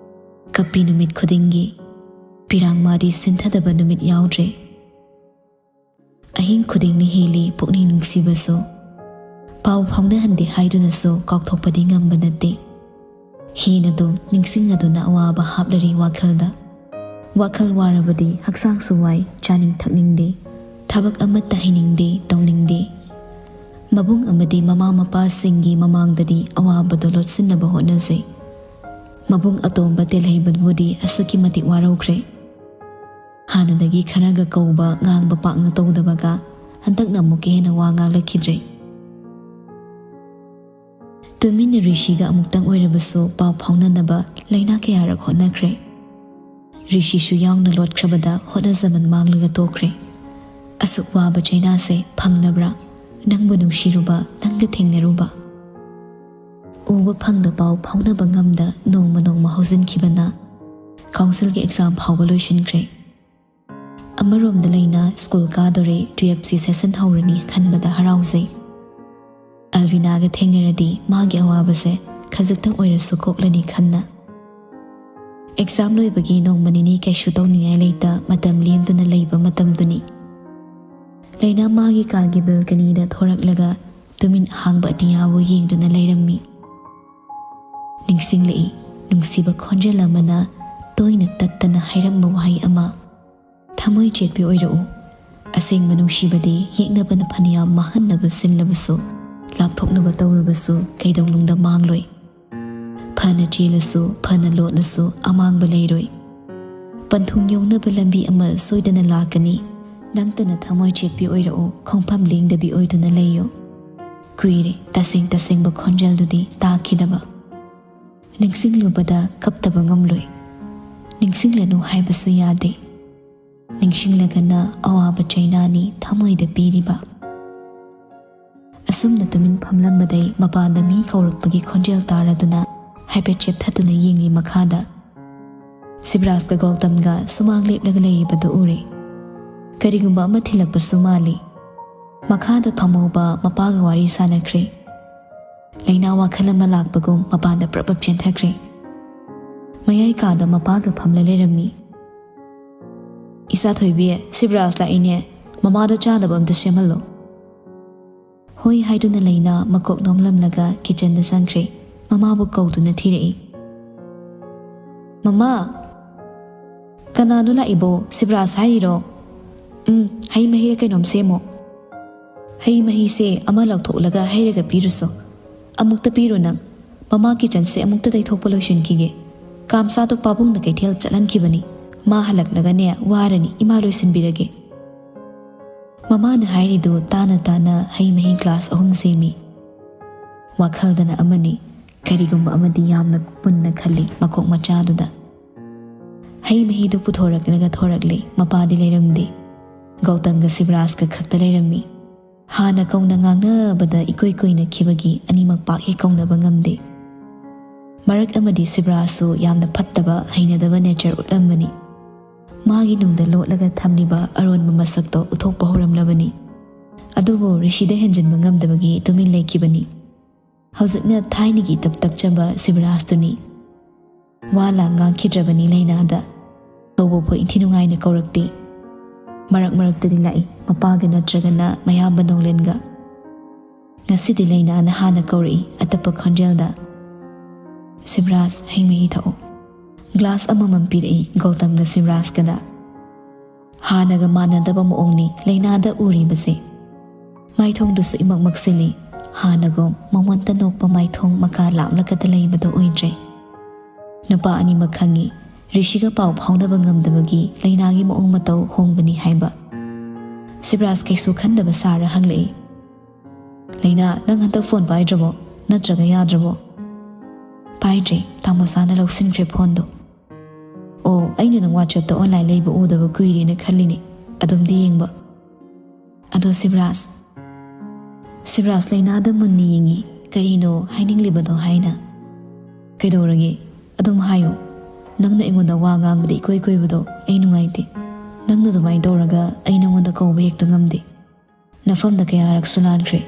ꯀꯞꯄꯤ ꯅꯨꯃꯤꯠ ꯈꯨꯗꯤꯡꯒꯤ꯫ ꯄꯤꯔꯥꯡ ꯃꯥꯗꯤ ꯁꯤꯟꯊꯗꯕ ꯅꯨꯃꯤꯠ ꯌꯥꯎꯗ꯭ꯔꯦ꯫ ꯑꯍꯤꯡ ꯈꯨꯗꯤꯡꯅ ꯍꯦꯜꯂꯤ ꯄꯨꯛꯅꯤꯡ ꯅꯨꯡꯁꯤꯕꯁꯨ꯫ ꯄꯥꯎ ꯐꯥꯎꯅꯍꯟꯗꯦ ꯍꯥꯏꯗꯨꯅꯁꯨ ꯀꯥꯎꯊꯣꯛꯄꯗꯤ ꯉꯝꯕ ꯅꯠꯇꯦ꯫ ꯍꯦꯟꯅꯗꯨꯝ ꯅꯤꯡꯁꯤꯡꯂꯗꯨꯅ ꯑꯋꯥꯕ ꯍꯥꯞꯂꯔꯤ ꯋꯥꯈꯜꯗ꯫ ꯋꯥꯈꯜ ꯋꯥꯔꯕꯗꯤ ꯍꯛꯆꯥꯡꯁꯨ ꯋꯥꯏ, ꯆꯥꯅꯤꯡ ꯊꯛꯅꯤꯡꯗꯦ, ꯊꯕꯛ ꯑꯃꯠꯇ ꯍꯩꯅꯤꯡꯗꯦ, ꯇꯧꯅꯤꯡꯗꯦ꯫ ꯃꯕꯨꯡ ꯑꯃꯗꯤ ꯃꯃꯥ ꯃꯄꯥꯁꯤꯡꯒꯤ ꯃꯃꯥꯡꯗꯗꯤ ꯑꯋꯥꯕꯗꯣ ꯂꯣꯠꯁꯤꯟꯅꯕ ꯍꯣꯠꯅꯖꯩ꯫ ꯃꯕꯨꯡ ꯑꯇꯣꯝꯕ ꯇꯦꯜꯍꯩꯕꯕꯨꯗꯤ ꯑꯁꯨꯛꯀꯤ ꯃꯇꯤꯛ ꯋꯥꯔꯧꯈ꯭ꯔꯦ꯫ ꯍꯥꯟꯅꯗꯒꯤ ꯈꯔꯒ ꯀꯧꯕ ꯉꯥꯡꯕ ꯄꯥꯛꯅ ꯇꯧꯗꯕꯒ ꯍꯟꯗꯛꯅ ꯑꯃꯨꯛꯀ ꯍꯦꯟꯅ ꯋꯥ ꯉꯥꯡꯂꯛꯈꯤꯗ꯭ꯔꯦ꯫ ꯇꯨꯃꯤꯟꯅ ꯔꯤꯁꯤꯒ ꯑꯃꯨꯛꯇꯪ ꯑꯣꯏꯔꯕꯁꯨ ꯄꯥꯎ ꯐꯥꯎꯅꯅꯕ ꯂꯥꯏꯅꯥ ꯀꯌꯥꯔꯛ ꯍꯣꯠꯅꯈ꯭ꯔꯦ꯫ ꯔꯤꯁꯤꯁꯨ ꯌꯥꯎꯅ ꯂꯣꯠꯈ꯭ꯔꯕꯗ ꯍꯣꯠꯅꯖꯃꯟ ꯃꯥꯡꯂꯒ ꯇꯣꯛꯈ꯭ꯔꯦ꯫ ꯑꯁꯨꯛ ꯋꯥꯕ ꯆꯩꯅꯥꯁꯦ ꯐꯪꯅꯕ꯭ꯔꯥ? ꯅꯪꯕꯨ ꯅꯨꯡꯁꯤꯔꯨꯕ, ꯅꯪꯒ ꯊꯦꯡꯅꯔꯨꯕ꯫ ꯎꯕ ꯐꯪꯗ ꯄꯥꯎ ꯐꯥꯎꯅꯕ ꯉꯝꯗ ꯅꯣꯡꯃ ꯅꯣꯡꯃ ꯍꯧꯖꯤꯟꯈꯤꯕꯅ ꯀꯥꯎꯟꯁꯤꯜꯒꯤ ꯑꯦꯛꯖꯥꯝ ꯐꯥꯎꯕ ꯂꯣꯏꯁꯤꯟꯈ꯭ꯔꯦ꯫ ꯑꯃꯔꯣꯝꯗ ꯂꯩꯅ ꯁ꯭ꯀꯨꯜ ꯀꯥꯗꯣꯔꯦ, ꯇꯨꯌꯦꯜꯞꯁꯤ ꯁꯦꯁꯟ ꯍꯧꯔꯅꯤ ꯈꯟꯕꯗ ꯍꯔꯥꯎꯖꯩ꯫ ꯑꯜꯕꯤꯅꯥꯒ ꯊꯦꯡꯅꯔꯗꯤ ꯃꯥꯒꯤ ꯑꯋꯥꯕꯁꯦ ꯈꯖꯤꯛꯇꯪ ꯑꯣꯏꯔꯁꯨ ꯀꯣꯛꯂꯅꯤ ꯈꯟꯅ꯫ ꯑꯦꯛꯖꯥꯝ ꯂꯣꯏꯕꯒꯤ ꯅꯣꯡꯃ ꯅꯤꯅꯤ ꯀꯩꯁꯨ ꯇꯧꯅꯤꯡꯉꯥꯏ ꯂꯩꯇ ꯃꯇꯝ ꯂꯦꯟꯗꯨꯅ ꯂꯩꯕ ꯃꯇꯝꯗꯨꯅꯤ꯫ ꯂꯩꯅꯥ ꯃꯥꯒꯤ ꯀꯥꯒꯤ ꯕꯦꯜꯀꯅꯤꯗ ꯊꯣꯔꯛꯂꯒ ꯇꯨꯃꯤꯟ ꯑꯍꯥꯡꯕ ꯑꯇꯤꯌꯥꯕꯨ ꯌꯦꯡꯗꯨꯅ ꯂꯩꯔꯝꯃꯤ꯫ ꯅꯤꯡꯁꯤꯡꯂꯛꯏ ꯅꯨꯡꯁꯤꯕ ꯈꯣꯟꯖꯦꯜ ꯑꯃꯅ ꯇꯣꯏꯅ ꯇꯠꯇꯅ ꯍꯥꯏꯔꯝꯕ ꯋꯥꯍꯩ ꯑꯃ, "ꯊꯃꯣꯏ ꯆꯦꯠꯄꯤ ꯑꯣꯏꯔꯛꯎ"꯫ ꯑꯁꯦꯡꯕ ꯅꯨꯡꯁꯤꯕꯗꯤ ꯌꯦꯛꯅꯕꯅ ꯐꯅꯌꯥꯝ ꯃꯥꯡꯍꯟꯅꯕ ꯁꯤꯜꯂꯕꯁꯨ, ꯂꯥꯞꯊꯣꯛꯅꯕ ꯇꯧꯔꯕꯁꯨ ꯀꯩꯗꯧꯅꯨꯡꯗ ꯃꯥꯡꯂꯣꯏ꯫ ꯐꯅ ꯆꯦꯜꯂꯁꯨ, ꯐꯅ ꯂꯣꯠꯂꯁꯨ ꯑꯃꯥꯡꯕ ꯂꯩꯔꯣꯏ꯫ ꯄꯟꯊꯨꯡ ꯌꯧꯅꯕ ꯂꯝꯕꯤ ꯑꯃ ꯁꯣꯏꯗꯅ ꯂꯥꯛꯀꯅꯤ꯫ ꯅꯪꯇꯅ ꯊꯃꯣꯏ ꯆꯦꯠꯄꯤ ꯑꯣꯏꯔꯛꯎ, ꯈꯣꯡꯐꯝ ꯂꯦꯡꯗꯕꯤ ꯑꯣꯏꯗꯨꯅ ꯂꯩꯌꯨ꯫ ꯀꯨꯏꯔꯦ ꯇꯁꯦꯡ ꯇꯁꯦꯡꯕ ꯈꯣꯟꯖꯦꯜꯗꯨꯗꯤ ꯇꯥꯈꯤꯗꯕ꯫ ꯅꯤꯡꯁꯤꯡꯂꯨꯕꯗ ꯀꯞꯇꯕ ꯉꯝꯂꯣꯏ꯫ ꯅꯤꯡꯁꯤꯡꯂꯅꯨ ꯍꯥꯏꯕꯁꯨ ꯌꯥꯗꯦ꯫ ꯅꯤꯡꯁꯤꯡꯂꯒꯅ ꯑꯋꯥꯕ ꯆꯩꯅꯥꯅꯤ ꯊꯃꯣꯏꯗ ꯄꯤꯔꯤꯕ꯫ ꯑꯁꯨꯝꯅ ꯇꯨꯃꯤꯟ ꯐꯝꯂꯝꯕꯗꯩ ꯃꯄꯥꯟꯗ ꯃꯤ ꯀꯧꯔꯛꯄꯒꯤ ꯈꯣꯟꯖꯦꯜ ꯇꯥꯔꯗꯨꯅ ꯍꯥꯏꯐꯦꯠ ꯆꯦꯞꯊꯗꯨꯅ ꯌꯦꯡꯂꯤ ꯃꯈꯥꯗ꯫ ꯁꯤꯕꯔꯥꯖꯀ ꯒꯧꯇꯝꯒ ꯁꯨꯃꯥꯡ ꯂꯦꯞꯂꯒ ꯂꯩꯔꯤꯕꯗꯨ ꯎꯔꯦ꯫ ꯀꯔꯤꯒꯨꯝꯕ ꯑꯃ ꯊꯤꯜꯂꯛꯄꯁꯨ ꯃꯥꯜꯂꯤ꯫ ꯃꯈꯥꯗ ꯐꯝꯍꯧꯕ ꯃꯄꯥꯒ ꯋꯥꯔꯤ ꯁꯥꯟꯅꯈ꯭ꯔꯦ꯫ ꯂꯩꯅꯥ ꯋꯥꯈꯜ ꯑꯃ ꯂꯥꯛꯄꯒꯨꯝ ꯃꯄꯥꯟꯗ ꯄ꯭ꯔꯞ ꯄ꯭ꯔꯞ ꯆꯦꯟꯊꯈ꯭ꯔꯦ꯫ ꯃꯌꯥꯏ ꯀꯥꯗ ꯃꯄꯥꯒ ꯐꯝꯂ ꯂꯩꯔꯝꯃꯤ꯫ "ꯏꯆꯥ ꯊꯣꯏꯕꯤ, ꯁꯤꯕꯔꯥꯖ ꯂꯥꯛꯏꯅꯦ, ꯃꯃꯥꯗꯣ ꯆꯥꯅꯕ ꯑꯝꯇ ꯁꯦꯝꯍꯜꯂꯣ꯫" ꯍꯣꯏ ꯍꯥꯏꯗꯨꯅ ꯂꯩꯅꯥ ꯃꯀꯣꯛ ꯅꯣꯝꯂꯝꯂꯒ ꯀꯤꯆꯟꯗ ꯆꯪꯈ꯭ꯔꯦ꯫ ꯃꯃꯥꯕꯨ ꯀꯧꯗꯨꯅ ꯊꯤꯔꯛꯏ꯫ "ꯃꯃꯥ!" "ꯀꯅꯥꯅꯣ ꯂꯥꯛꯏꯕꯣ? ꯁꯤꯕꯔꯥꯖ ꯍꯥꯏꯔꯤꯔꯣ?" "ꯎꯝ, ꯍꯩ ꯃꯍꯤꯔ ꯀꯩꯅꯣꯝ ꯁꯦꯝꯃꯣ꯫" "ꯍꯩ ꯃꯍꯤꯁꯦ ꯑꯃ ꯂꯧꯊꯣꯛꯂꯒ ꯍꯩꯔꯒ ꯄꯤꯔꯨꯁꯣ꯫ ꯑꯃꯨꯛꯇ ꯄꯤꯔꯨ ꯅꯪ꯫ ꯃꯃꯥ ꯀꯤꯆꯟꯁꯦ ꯑꯃꯨꯛꯇ ꯇꯩꯊꯣꯛꯄ ꯂꯣꯏꯁꯤꯟꯈꯤꯒꯦ꯫ ꯀꯥꯝꯆꯥꯗꯣ ꯄꯥꯕꯨꯡꯅ ꯀꯩꯊꯦꯜ ꯆꯠꯍꯟꯈꯤꯕꯅꯤ꯫ ꯃꯥ ꯍꯜꯂꯛꯂꯒꯅꯦ ꯋꯥꯔꯅꯤ, ꯏꯃꯥ ꯂꯣꯏꯁꯤꯟꯕꯤꯔꯒꯦ꯫" ꯃꯃꯥꯅ ꯍꯥꯏꯔꯤꯗꯨ ꯇꯥꯅ ꯇꯥꯅ ꯍꯩ ꯃꯍꯤ ꯒ꯭ꯂꯥꯁ ꯑꯍꯨꯝ ꯁꯦꯝꯃꯤ꯫ ꯋꯥꯈꯜꯗꯅ ꯑꯃꯅꯤ, ꯀꯔꯤꯒꯨꯝꯕ ꯑꯃꯗꯤ ꯌꯥꯝꯅ ꯃꯨꯟꯅ ꯈꯜꯂꯤ ꯃꯀꯣꯛ ꯃꯆꯥꯗꯨꯗ꯫ ꯍꯩ ꯃꯍꯤꯗꯨ ꯄꯨꯊꯣꯔꯛꯂꯒ ꯊꯣꯔꯛꯂꯦ, ꯃꯄꯥꯗꯤ ꯂꯩꯔꯝꯗꯦ꯫ ꯒꯧꯇꯝꯒ ꯁꯤꯕꯔꯥꯖꯀ ꯈꯛꯇ ꯂꯩꯔꯝꯃꯤ꯫ ꯍꯥꯟꯅ ꯀꯧꯅ ꯉꯥꯡꯅꯕꯗ ꯏꯀꯨꯏ ꯀꯨꯏꯅꯈꯤꯕꯒꯤ ꯑꯅꯤꯃꯛ ꯄꯥꯛ ꯍꯦꯛ ꯀꯧꯅꯕ ꯉꯝꯗꯦ꯫ ꯃꯔꯛ ꯑꯃꯗꯤ ꯁꯤꯕꯔꯥꯖꯁꯨ ꯌꯥꯝꯅ ꯐꯠꯇꯕ, ꯍꯩꯅꯗꯕ ꯅꯦꯆꯔ ꯎꯠꯂꯝꯕꯅꯤ꯫ ꯃꯥꯒꯤ ꯅꯨꯡꯗ ꯂꯣꯠꯂꯒ ꯊꯝꯂꯤꯕ ꯑꯔꯣꯟꯕ ꯃꯁꯛꯇꯣ ꯎꯠꯊꯣꯛꯄ ꯍꯧꯔꯝꯂꯕꯅꯤ꯫ ꯑꯗꯨꯕꯨ ꯔꯤꯁꯤꯗ ꯍꯦꯟꯖꯤꯟꯕ ꯉꯝꯗꯕꯒꯤ ꯇꯨꯃꯤꯟ ꯂꯩꯈꯤꯕꯅꯤ꯫ ꯍꯧꯖꯤꯛꯅ ꯊꯥꯏꯅꯒꯤ ꯇꯞ ꯇꯞꯆꯕ ꯁꯤꯕꯔꯥꯖꯇꯨꯅꯤ꯫ ꯋꯥ ꯂꯥꯡ ꯉꯥꯡꯈꯤꯗ꯭ꯔꯕꯅꯤ ꯂꯩꯅꯥꯗ꯫ ꯀꯧꯕ ꯐꯥꯎ ꯏꯟꯊꯤ ꯅꯨꯡꯉꯥꯏꯅ ꯀꯧꯔꯛꯇꯦ꯫ ꯃꯔꯛ ꯃꯔꯛꯇꯗꯤ ꯂꯥꯛꯏ, ꯃꯄꯥꯒ ꯅꯠꯇ꯭ꯔꯒꯅ ꯃꯌꯥꯝꯕ ꯅꯣꯡꯂꯦꯟꯒ꯫ ꯉꯁꯤꯗꯤ ꯂꯩꯅꯥꯅ ꯍꯥꯟꯅ ꯀꯧꯔꯛꯏ ꯑꯇꯞꯄ ꯈꯣꯟꯖꯦꯜꯗ꯫ "ꯁꯤꯕꯔꯥꯖ, ꯍꯩ ꯃꯍꯤ ꯊꯛꯎ꯫" ꯒ꯭ꯂꯥꯁ ꯑꯃꯃꯝ ꯄꯤꯔꯛꯏ ꯒꯧꯇꯝꯒ ꯁꯤꯕꯔꯥꯖꯀꯗ꯫ ꯍꯥꯟꯅꯒ ꯃꯥꯟꯅꯗꯕ ꯃꯑꯣꯡꯅꯤ ꯂꯩꯅꯥꯗ ꯎꯔꯤꯕꯁꯦ꯫ ꯃꯥꯏꯊꯣꯡꯗꯨꯁꯨ ꯏꯃꯛ ꯃꯛꯁꯤꯜꯂꯤ꯫ ꯍꯥꯟꯅꯒꯨꯝ ꯃꯉꯣꯟꯇ ꯅꯣꯛꯄ ꯃꯥꯏꯊꯣꯡ ꯃꯀꯥ ꯂꯥꯝꯂꯒꯗ ꯂꯩꯕꯗꯣ ꯑꯣꯏꯗ꯭ꯔꯦ꯫ ꯅꯨꯄꯥ ꯑꯅꯤꯃꯛ ꯈꯪꯉꯤ, ꯔꯤꯁꯤꯒ ꯄꯥꯎ ꯐꯥꯎꯅꯕ ꯉꯝꯗꯕꯒꯤ ꯂꯩꯅꯥꯒꯤ ꯃꯑꯣꯡ ꯃꯇꯧ ꯍꯣꯡꯕꯅꯤ ꯍꯥꯏꯕ꯫ ꯁꯤꯕꯔꯥꯖ ꯀꯩꯁꯨ ꯈꯟꯗꯕ ꯁꯥꯔ ꯍꯪꯂꯛꯏ, "ꯂꯩꯅꯥ, ꯅꯪ ꯍꯟꯗꯛ ꯐꯣꯟ ꯄꯥꯏꯗ꯭ꯔꯕꯣ? ꯅꯠꯇ꯭ꯔꯒ ꯌꯥꯗ꯭ꯔꯕꯣ?" "ꯄꯥꯏꯗ꯭ꯔꯦ, ꯇꯥꯃꯣꯆꯥꯅ ꯂꯧꯁꯤꯟꯈ꯭ꯔꯦ ꯐꯣꯟꯗꯣ꯫" "ꯑꯣ, ꯑꯩꯅ ꯅꯪ ꯋꯥꯆꯦꯞꯇ ꯑꯣꯟꯂꯥꯏꯟ ꯂꯩꯕ ꯎꯗꯕ ꯀꯨꯏꯔꯦꯅ ꯈꯜꯂꯤꯅꯦ, ꯑꯗꯨꯝꯗꯤ ꯌꯦꯡꯕ꯫" "ꯑꯗꯣ ꯁꯤꯕꯔꯥꯖ꯫" ꯁꯤꯕꯔꯥꯖ ꯂꯩꯅꯥꯗ ꯃꯨꯟꯅ ꯌꯦꯡꯉꯤ, ꯀꯔꯤꯅꯣ ꯍꯥꯏꯅꯤꯡꯂꯤꯕꯗꯣ ꯍꯥꯏꯅ꯫ "ꯀꯩꯗꯧꯔꯒꯦ? ꯑꯗꯨꯝ ꯍꯥꯏꯌꯨ꯫ ꯅꯪꯅ ꯑꯩꯉꯣꯟꯗ ꯋꯥ ꯉꯥꯡꯕꯗ ꯏꯀꯣꯏ ꯀꯣꯏꯕꯗꯣ ꯑꯩ ꯅꯨꯡꯉꯥꯏꯇꯦ꯫ ꯅꯪꯅ ꯑꯗꯨꯃꯥꯏꯅ ꯇꯧꯔꯒ ꯑꯩ ꯅꯪꯉꯣꯟꯗ ꯀꯧꯕ ꯍꯦꯛꯇ ꯉꯝꯗꯦ꯫" ꯅꯐꯝꯗ ꯀꯌꯥꯔꯛꯁꯨ ꯂꯥꯟꯈ꯭ꯔꯦ,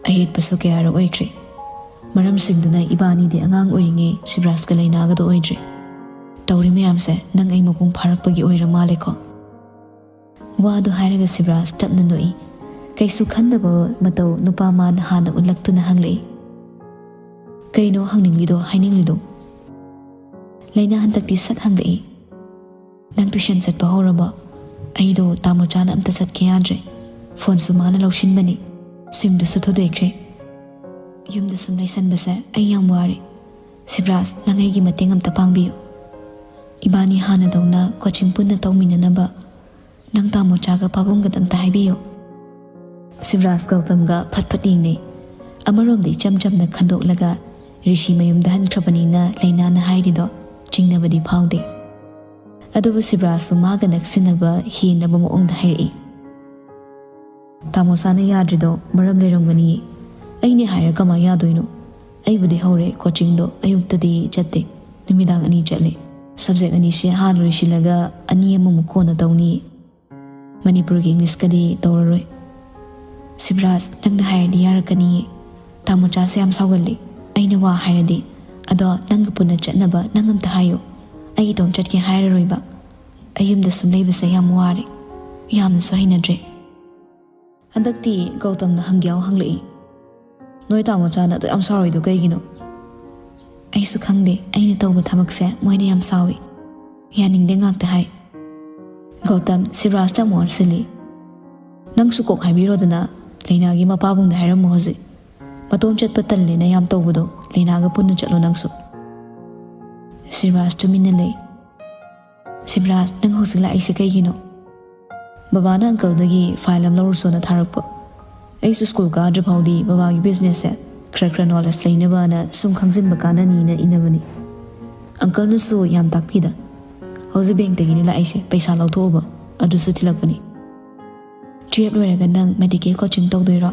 ꯑꯌꯦꯠꯄꯁꯨ ꯀꯌꯥꯔꯛ ꯑꯣꯏꯈ꯭ꯔꯦ꯫ ꯃꯔꯝꯁꯤꯡꯗꯨꯅ ꯏꯕꯥꯅꯤꯗꯤ ꯑꯉꯥꯡ ꯑꯣꯏꯔꯤꯉꯩ ꯁꯤꯕ꯭ꯔꯥꯖꯀ ꯂꯩꯅꯥꯒꯗꯣ ꯑꯣꯏꯗ꯭ꯔꯦ꯫ ꯇꯧꯔꯤ ꯃꯌꯥꯝꯁꯦ ꯅꯪ ꯑꯩ ꯃꯄꯨꯡ ꯐꯥꯔꯛꯄꯒꯤ ꯑꯣꯏꯔ ꯃꯥꯜꯂꯦꯀꯣ꯫ ꯋꯥꯗꯨ ꯍꯥꯏꯔꯒ ꯁꯤꯕ꯭ꯔꯥꯖ ꯇꯞꯅ ꯅꯣꯛꯏ꯫ ꯀꯩꯁꯨ ꯈꯟꯗꯕ ꯃꯇꯧ ꯅꯨꯄꯥ ꯃꯥꯅ ꯍꯥꯟꯅ ꯎꯠꯂꯛꯇꯨꯅ ꯍꯪꯂꯛꯏ꯫ ꯀꯩꯅꯣ ꯍꯪꯅꯤꯡꯂꯤꯗꯣ, ꯍꯥꯏꯅꯤꯡꯂꯤꯗꯣ? ꯂꯩꯅꯥ ꯍꯟꯗꯛꯇꯤ ꯁꯠ ꯍꯪꯂꯛꯏ꯫ ꯅꯪ ꯇꯨꯏꯁꯟ ꯆꯠꯄ ꯍꯧꯔꯕꯣ? ꯑꯩꯗꯣ ꯇꯥꯃꯣ ꯆꯥꯅ ꯑꯝꯇ ꯆꯠꯀꯦ ꯌꯥꯗ꯭ꯔꯦ꯫ ꯐꯣꯟꯁꯨ ꯃꯥꯅ ꯂꯧꯁꯤꯟꯕꯅꯤ꯫ ꯁꯤꯝꯗꯨꯁꯨ ꯊꯨꯗꯦꯛꯈ꯭ꯔꯦ꯫ ꯌꯨꯝꯗ ꯁꯨꯝ ꯂꯩꯁꯟꯕꯁꯦ ꯑꯩ ꯌꯥꯝ ꯋꯥꯔꯦ꯫ ꯁꯤꯕ꯭ꯔꯥꯖ, ꯅꯪ ꯑꯩꯒꯤ ꯃꯇꯦꯡ ꯑꯝꯇ ꯄꯥꯡꯕꯤꯌꯨ꯫ ꯏꯕꯥꯅꯤ ꯍꯥꯟꯅꯗꯧꯅ ꯀꯣꯆꯤꯡ ꯄꯨꯟꯅ ꯇꯧꯃꯤꯟꯅꯅꯕ ꯅꯪ ꯇꯥꯃꯣ ꯆꯥꯒ ꯄꯥꯕꯨꯡꯒꯗ ꯑꯝꯇ ꯍꯥꯏꯕꯤꯌꯨ꯫ ꯁꯤꯕꯔꯥꯖ ꯒꯧꯇꯝꯒ ꯐꯠ ꯐꯠ ꯌꯦꯡꯅꯩ꯫ ꯑꯃꯔꯣꯝꯗ ꯏꯆꯝ ꯆꯝꯅ ꯈꯟꯗꯣꯛꯂꯒ ꯔꯤꯁꯤ ꯃꯌꯨꯝꯗ ꯍꯟꯈ꯭ꯔꯕꯅꯤꯅ ꯂꯩꯅꯥꯅ ꯍꯥꯏꯔꯤꯗꯣ ꯆꯤꯡꯅꯕꯗꯤ ꯐꯥꯎꯗꯦ꯫ ꯑꯗꯨꯕꯨ ꯁꯤꯕꯔꯥꯖꯁꯨ ꯃꯥꯒ ꯅꯛꯁꯤꯟꯅꯕ ꯍꯦꯟꯅꯕ ꯃꯑꯣꯡꯗ ꯍꯥꯏꯔꯛꯏ꯫ ꯇꯥꯃꯣ ꯁꯥꯅ ꯌꯥꯗ꯭ꯔꯤꯗꯣ ꯃꯔꯝ ꯂꯩꯔꯝꯒꯅꯤꯌꯦ꯫ ꯑꯩꯅꯦ ꯍꯥꯏꯔ ꯀꯃꯥꯏ ꯌꯥꯗꯣꯏꯅꯣ? ꯑꯩꯕꯨꯗꯤ ꯍꯧꯔꯦ, ꯀꯣꯆꯤꯡꯗꯣ ꯑꯌꯨꯛꯇꯗꯤ ꯆꯠꯇꯦ, ꯅꯨꯃꯤꯗꯥꯡ ꯑꯅꯤ ꯆꯠꯂꯦ꯫ ꯁꯕꯖꯦꯛ ꯑꯅꯤꯁꯦ ꯍꯥꯟꯅ ꯂꯣꯏꯁꯤꯜꯂꯒ ꯑꯅꯤ ꯑꯃꯃꯨꯛ ꯀꯣꯟꯅ ꯇꯧꯅꯤꯌꯦ꯫ ꯃꯅꯤꯄꯨꯔꯒꯤ ꯏꯪꯂꯤꯁꯀꯗꯤ ꯇꯧꯔꯔꯣꯏ꯫ ꯁꯤꯕꯔꯥꯖ, ꯅꯪꯅ ꯍꯥꯏꯔꯗꯤ ꯌꯥꯔꯛꯀꯅꯤꯌꯦ꯫ ꯇꯥꯃꯣꯆꯥꯁꯦ ꯌꯥꯝ ꯁꯥꯎꯒꯜꯂꯤ꯫ ꯑꯩꯅ ꯋꯥ ꯍꯥꯏꯔꯗꯤ, ꯑꯗꯣ ꯅꯪꯒ ꯄꯨꯟꯅ ꯆꯠꯅꯕ ꯅꯪ ꯑꯝꯇ ꯍꯥꯏꯌꯨ꯫ ꯑꯩ ꯏꯇꯣꯝ ꯆꯠꯀꯦ ꯍꯥꯏꯔꯔꯣꯏꯕ꯫ ꯑꯩ ꯌꯨꯝꯗ ꯁꯨꯝ ꯂꯩꯕꯁꯦ ꯌꯥꯝ ꯋꯥꯔꯦ, ꯌꯥꯝꯅꯁꯨ ꯍꯩꯅꯗ꯭ꯔꯦ꯫ ꯍꯟꯗꯛꯇꯤ ꯒꯧꯇꯝꯅ ꯍꯪꯒꯦ ꯌꯥꯎ ꯍꯪꯂꯛꯏ꯫ ꯅꯣꯏ ꯇꯥꯃꯣꯆꯥꯅ ꯑꯗꯨ ꯌꯥꯝ ꯁꯥꯎꯔꯤꯗꯣ ꯀꯩꯒꯤꯅꯣ? ꯑꯩꯁꯨ ꯈꯪꯗꯦ, ꯑꯩꯅ ꯇꯧꯕ ꯊꯕꯛꯁꯦ ꯃꯣꯏꯅ ꯌꯥꯝ ꯁꯥꯎꯏ꯫ ꯌꯥꯅꯤꯡꯗꯦ ꯉꯥꯛꯇ ꯍꯥꯏ꯫ ꯒꯧꯇꯝ ꯁꯤꯕꯔꯥꯖꯇ ꯑꯃꯨꯛ ꯑꯣꯟꯁꯤꯜꯂꯤ꯫ ꯅꯪꯁꯨ ꯀꯣꯛ ꯍꯥꯏꯕꯤꯔꯣꯗꯅ, ꯂꯩꯅꯥꯒꯤ ꯃꯄꯥꯕꯨꯡꯗ ꯍꯥꯏꯔꯝꯃꯣ ꯍꯧꯖꯤꯛ꯫ ꯃꯇꯣꯝ ꯆꯠꯄ ꯇꯜꯂꯦꯅ ꯌꯥꯝ ꯇꯧꯕꯗꯣ ꯂꯩꯅꯥꯒ ꯄꯨꯟꯅ ꯆꯠꯂꯣ ꯅꯪꯁꯨ꯫ ꯁꯤꯕꯔꯥꯖ ꯇꯨꯃꯤꯟꯅ ꯂꯩ꯫ ꯁꯤꯕꯔꯥꯖ, ꯅꯪ ꯍꯧꯖꯤꯛ ꯂꯥꯛꯏꯁꯦ ꯀꯩꯒꯤꯅꯣ? ꯕꯕꯥꯅ ꯑꯪꯀꯜꯗꯒꯤ ꯐꯥꯏꯜ ꯑꯃ ꯂꯧꯔꯨꯆꯣꯅ ꯊꯥꯔꯛꯄ꯫ ꯑꯩꯁꯨ ꯁ꯭ꯀꯨꯜ ꯀꯥꯗ꯭ꯔꯤ ꯐꯥꯎꯗꯤ ꯕꯕꯥꯒꯤ ꯕꯤꯖꯤꯅꯦꯁꯁꯦ ꯈꯔ ꯈꯔ ꯅꯣꯂꯦꯖ ꯂꯩꯅꯕꯅ ꯁꯨꯝ ꯈꯪꯖꯤꯟꯕ ꯀꯥꯟꯅꯅꯤꯅ ꯏꯅꯕꯅꯤ꯫ ꯑꯪꯀꯜꯅꯁꯨ ꯌꯥꯝ ꯇꯥꯛꯄꯤꯗ꯫ ꯍꯧꯖꯤꯛ ꯕꯦꯡꯛꯇꯒꯤꯅꯦ ꯂꯥꯛꯏꯁꯦ, ꯄꯩꯁꯥ ꯂꯧꯊꯣꯛꯎꯕ, ꯑꯗꯨꯁꯨ ꯊꯤꯜꯂꯛꯄꯅꯤ꯫ ꯇꯨꯌꯦꯜꯞ ꯂꯣꯏꯔꯒ ꯅꯪ ꯃꯦꯗꯤꯀꯦꯜ ꯀꯣꯆꯤꯡ ꯇꯧꯗꯣꯏꯔꯣ?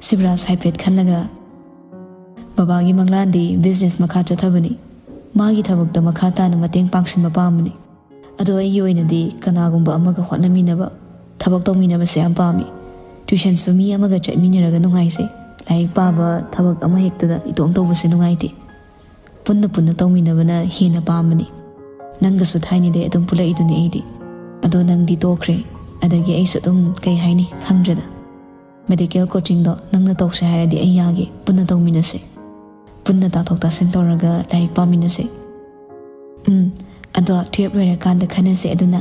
ꯁꯤꯕꯔꯥꯖ ꯍꯥꯏꯐꯦꯠ ꯈꯜꯂꯒ, ꯕꯕꯥꯒꯤ ꯃꯪꯂꯥꯟꯗꯤ ꯕꯤꯖꯤꯅꯦꯁ ꯃꯈꯥ ꯆꯠꯊꯕꯅꯤ꯫ ꯃꯥꯒꯤ ꯊꯕꯛꯇ ꯃꯈꯥ ꯇꯥꯅ ꯃꯇꯦꯡ ꯄꯥꯡꯁꯤꯟꯕ ꯄꯥꯝꯕꯅꯤ꯫ ꯑꯗꯣ ꯑꯩꯒꯤ ꯑꯣꯏꯅꯗꯤ ꯀꯅꯥꯒꯨꯝꯕ ꯑꯃꯒ ꯍꯣꯠꯅꯃꯤꯟꯅꯕ, ꯊꯕꯛ ꯇꯧꯃꯤꯟꯅꯕꯁꯦ ꯌꯥꯝ ꯄꯥꯝꯃꯤ꯫ ꯇ꯭ꯌꯨꯁꯟꯁꯨ ꯃꯤ ꯑꯃꯒ ꯆꯠꯃꯤꯟꯅꯔꯒ ꯅꯨꯡꯉꯥꯏꯖꯩ꯫ ꯂꯥꯏꯔꯤꯛ ꯄꯥꯕ, ꯊꯕꯛ ꯑꯃ ꯍꯦꯛꯇꯗ ꯏꯇꯣꯝ ꯇꯧꯕꯁꯦ ꯅꯨꯡꯉꯥꯏꯇꯦ꯫ ꯄꯨꯟꯅ ꯄꯨꯟꯅ ꯇꯧꯃꯤꯟꯅꯕꯅ ꯍꯦꯟꯅ ꯄꯥꯝꯕꯅꯤ꯫ ꯅꯪꯒꯁꯨ ꯊꯥꯏꯅꯗꯩ ꯑꯗꯨꯝ ꯄꯨꯜꯂꯛꯏꯗꯨꯅꯤ ꯑꯩꯗꯤ꯫ ꯑꯗꯣ ꯅꯪꯗꯤ ꯇꯣꯛꯈ꯭ꯔꯦ꯫ ꯑꯗꯒꯤ ꯑꯩꯁꯨ ꯑꯗꯨꯝ, ꯀꯩ ꯍꯥꯏꯅꯤ, ꯈꯪꯗ꯭ꯔꯦꯗ꯫ ꯃꯦꯗꯤꯀꯦꯜ ꯀꯣꯆꯤꯡꯗꯣ ꯅꯪꯅ ꯇꯧꯁꯦ ꯍꯥꯏꯔꯗꯤ ꯑꯩ ꯌꯥꯒꯦ, ꯄꯨꯟꯅ ꯇꯧꯃꯤꯟꯅꯁꯦ꯫ ꯄꯨꯟꯅ ꯇꯥꯊꯣꯛ ꯇꯥꯁꯤꯟ ꯇꯧꯔꯒ ꯂꯥꯏꯔꯤꯛ ꯄꯥꯃꯤꯟꯅꯁꯦ꯫ ꯎꯝ, ꯑꯗꯣ ꯇꯨꯌꯦꯜꯞ ꯂꯣꯏꯔꯀꯥꯟꯗ ꯈꯟꯅꯁꯦ ꯑꯗꯨꯅ꯫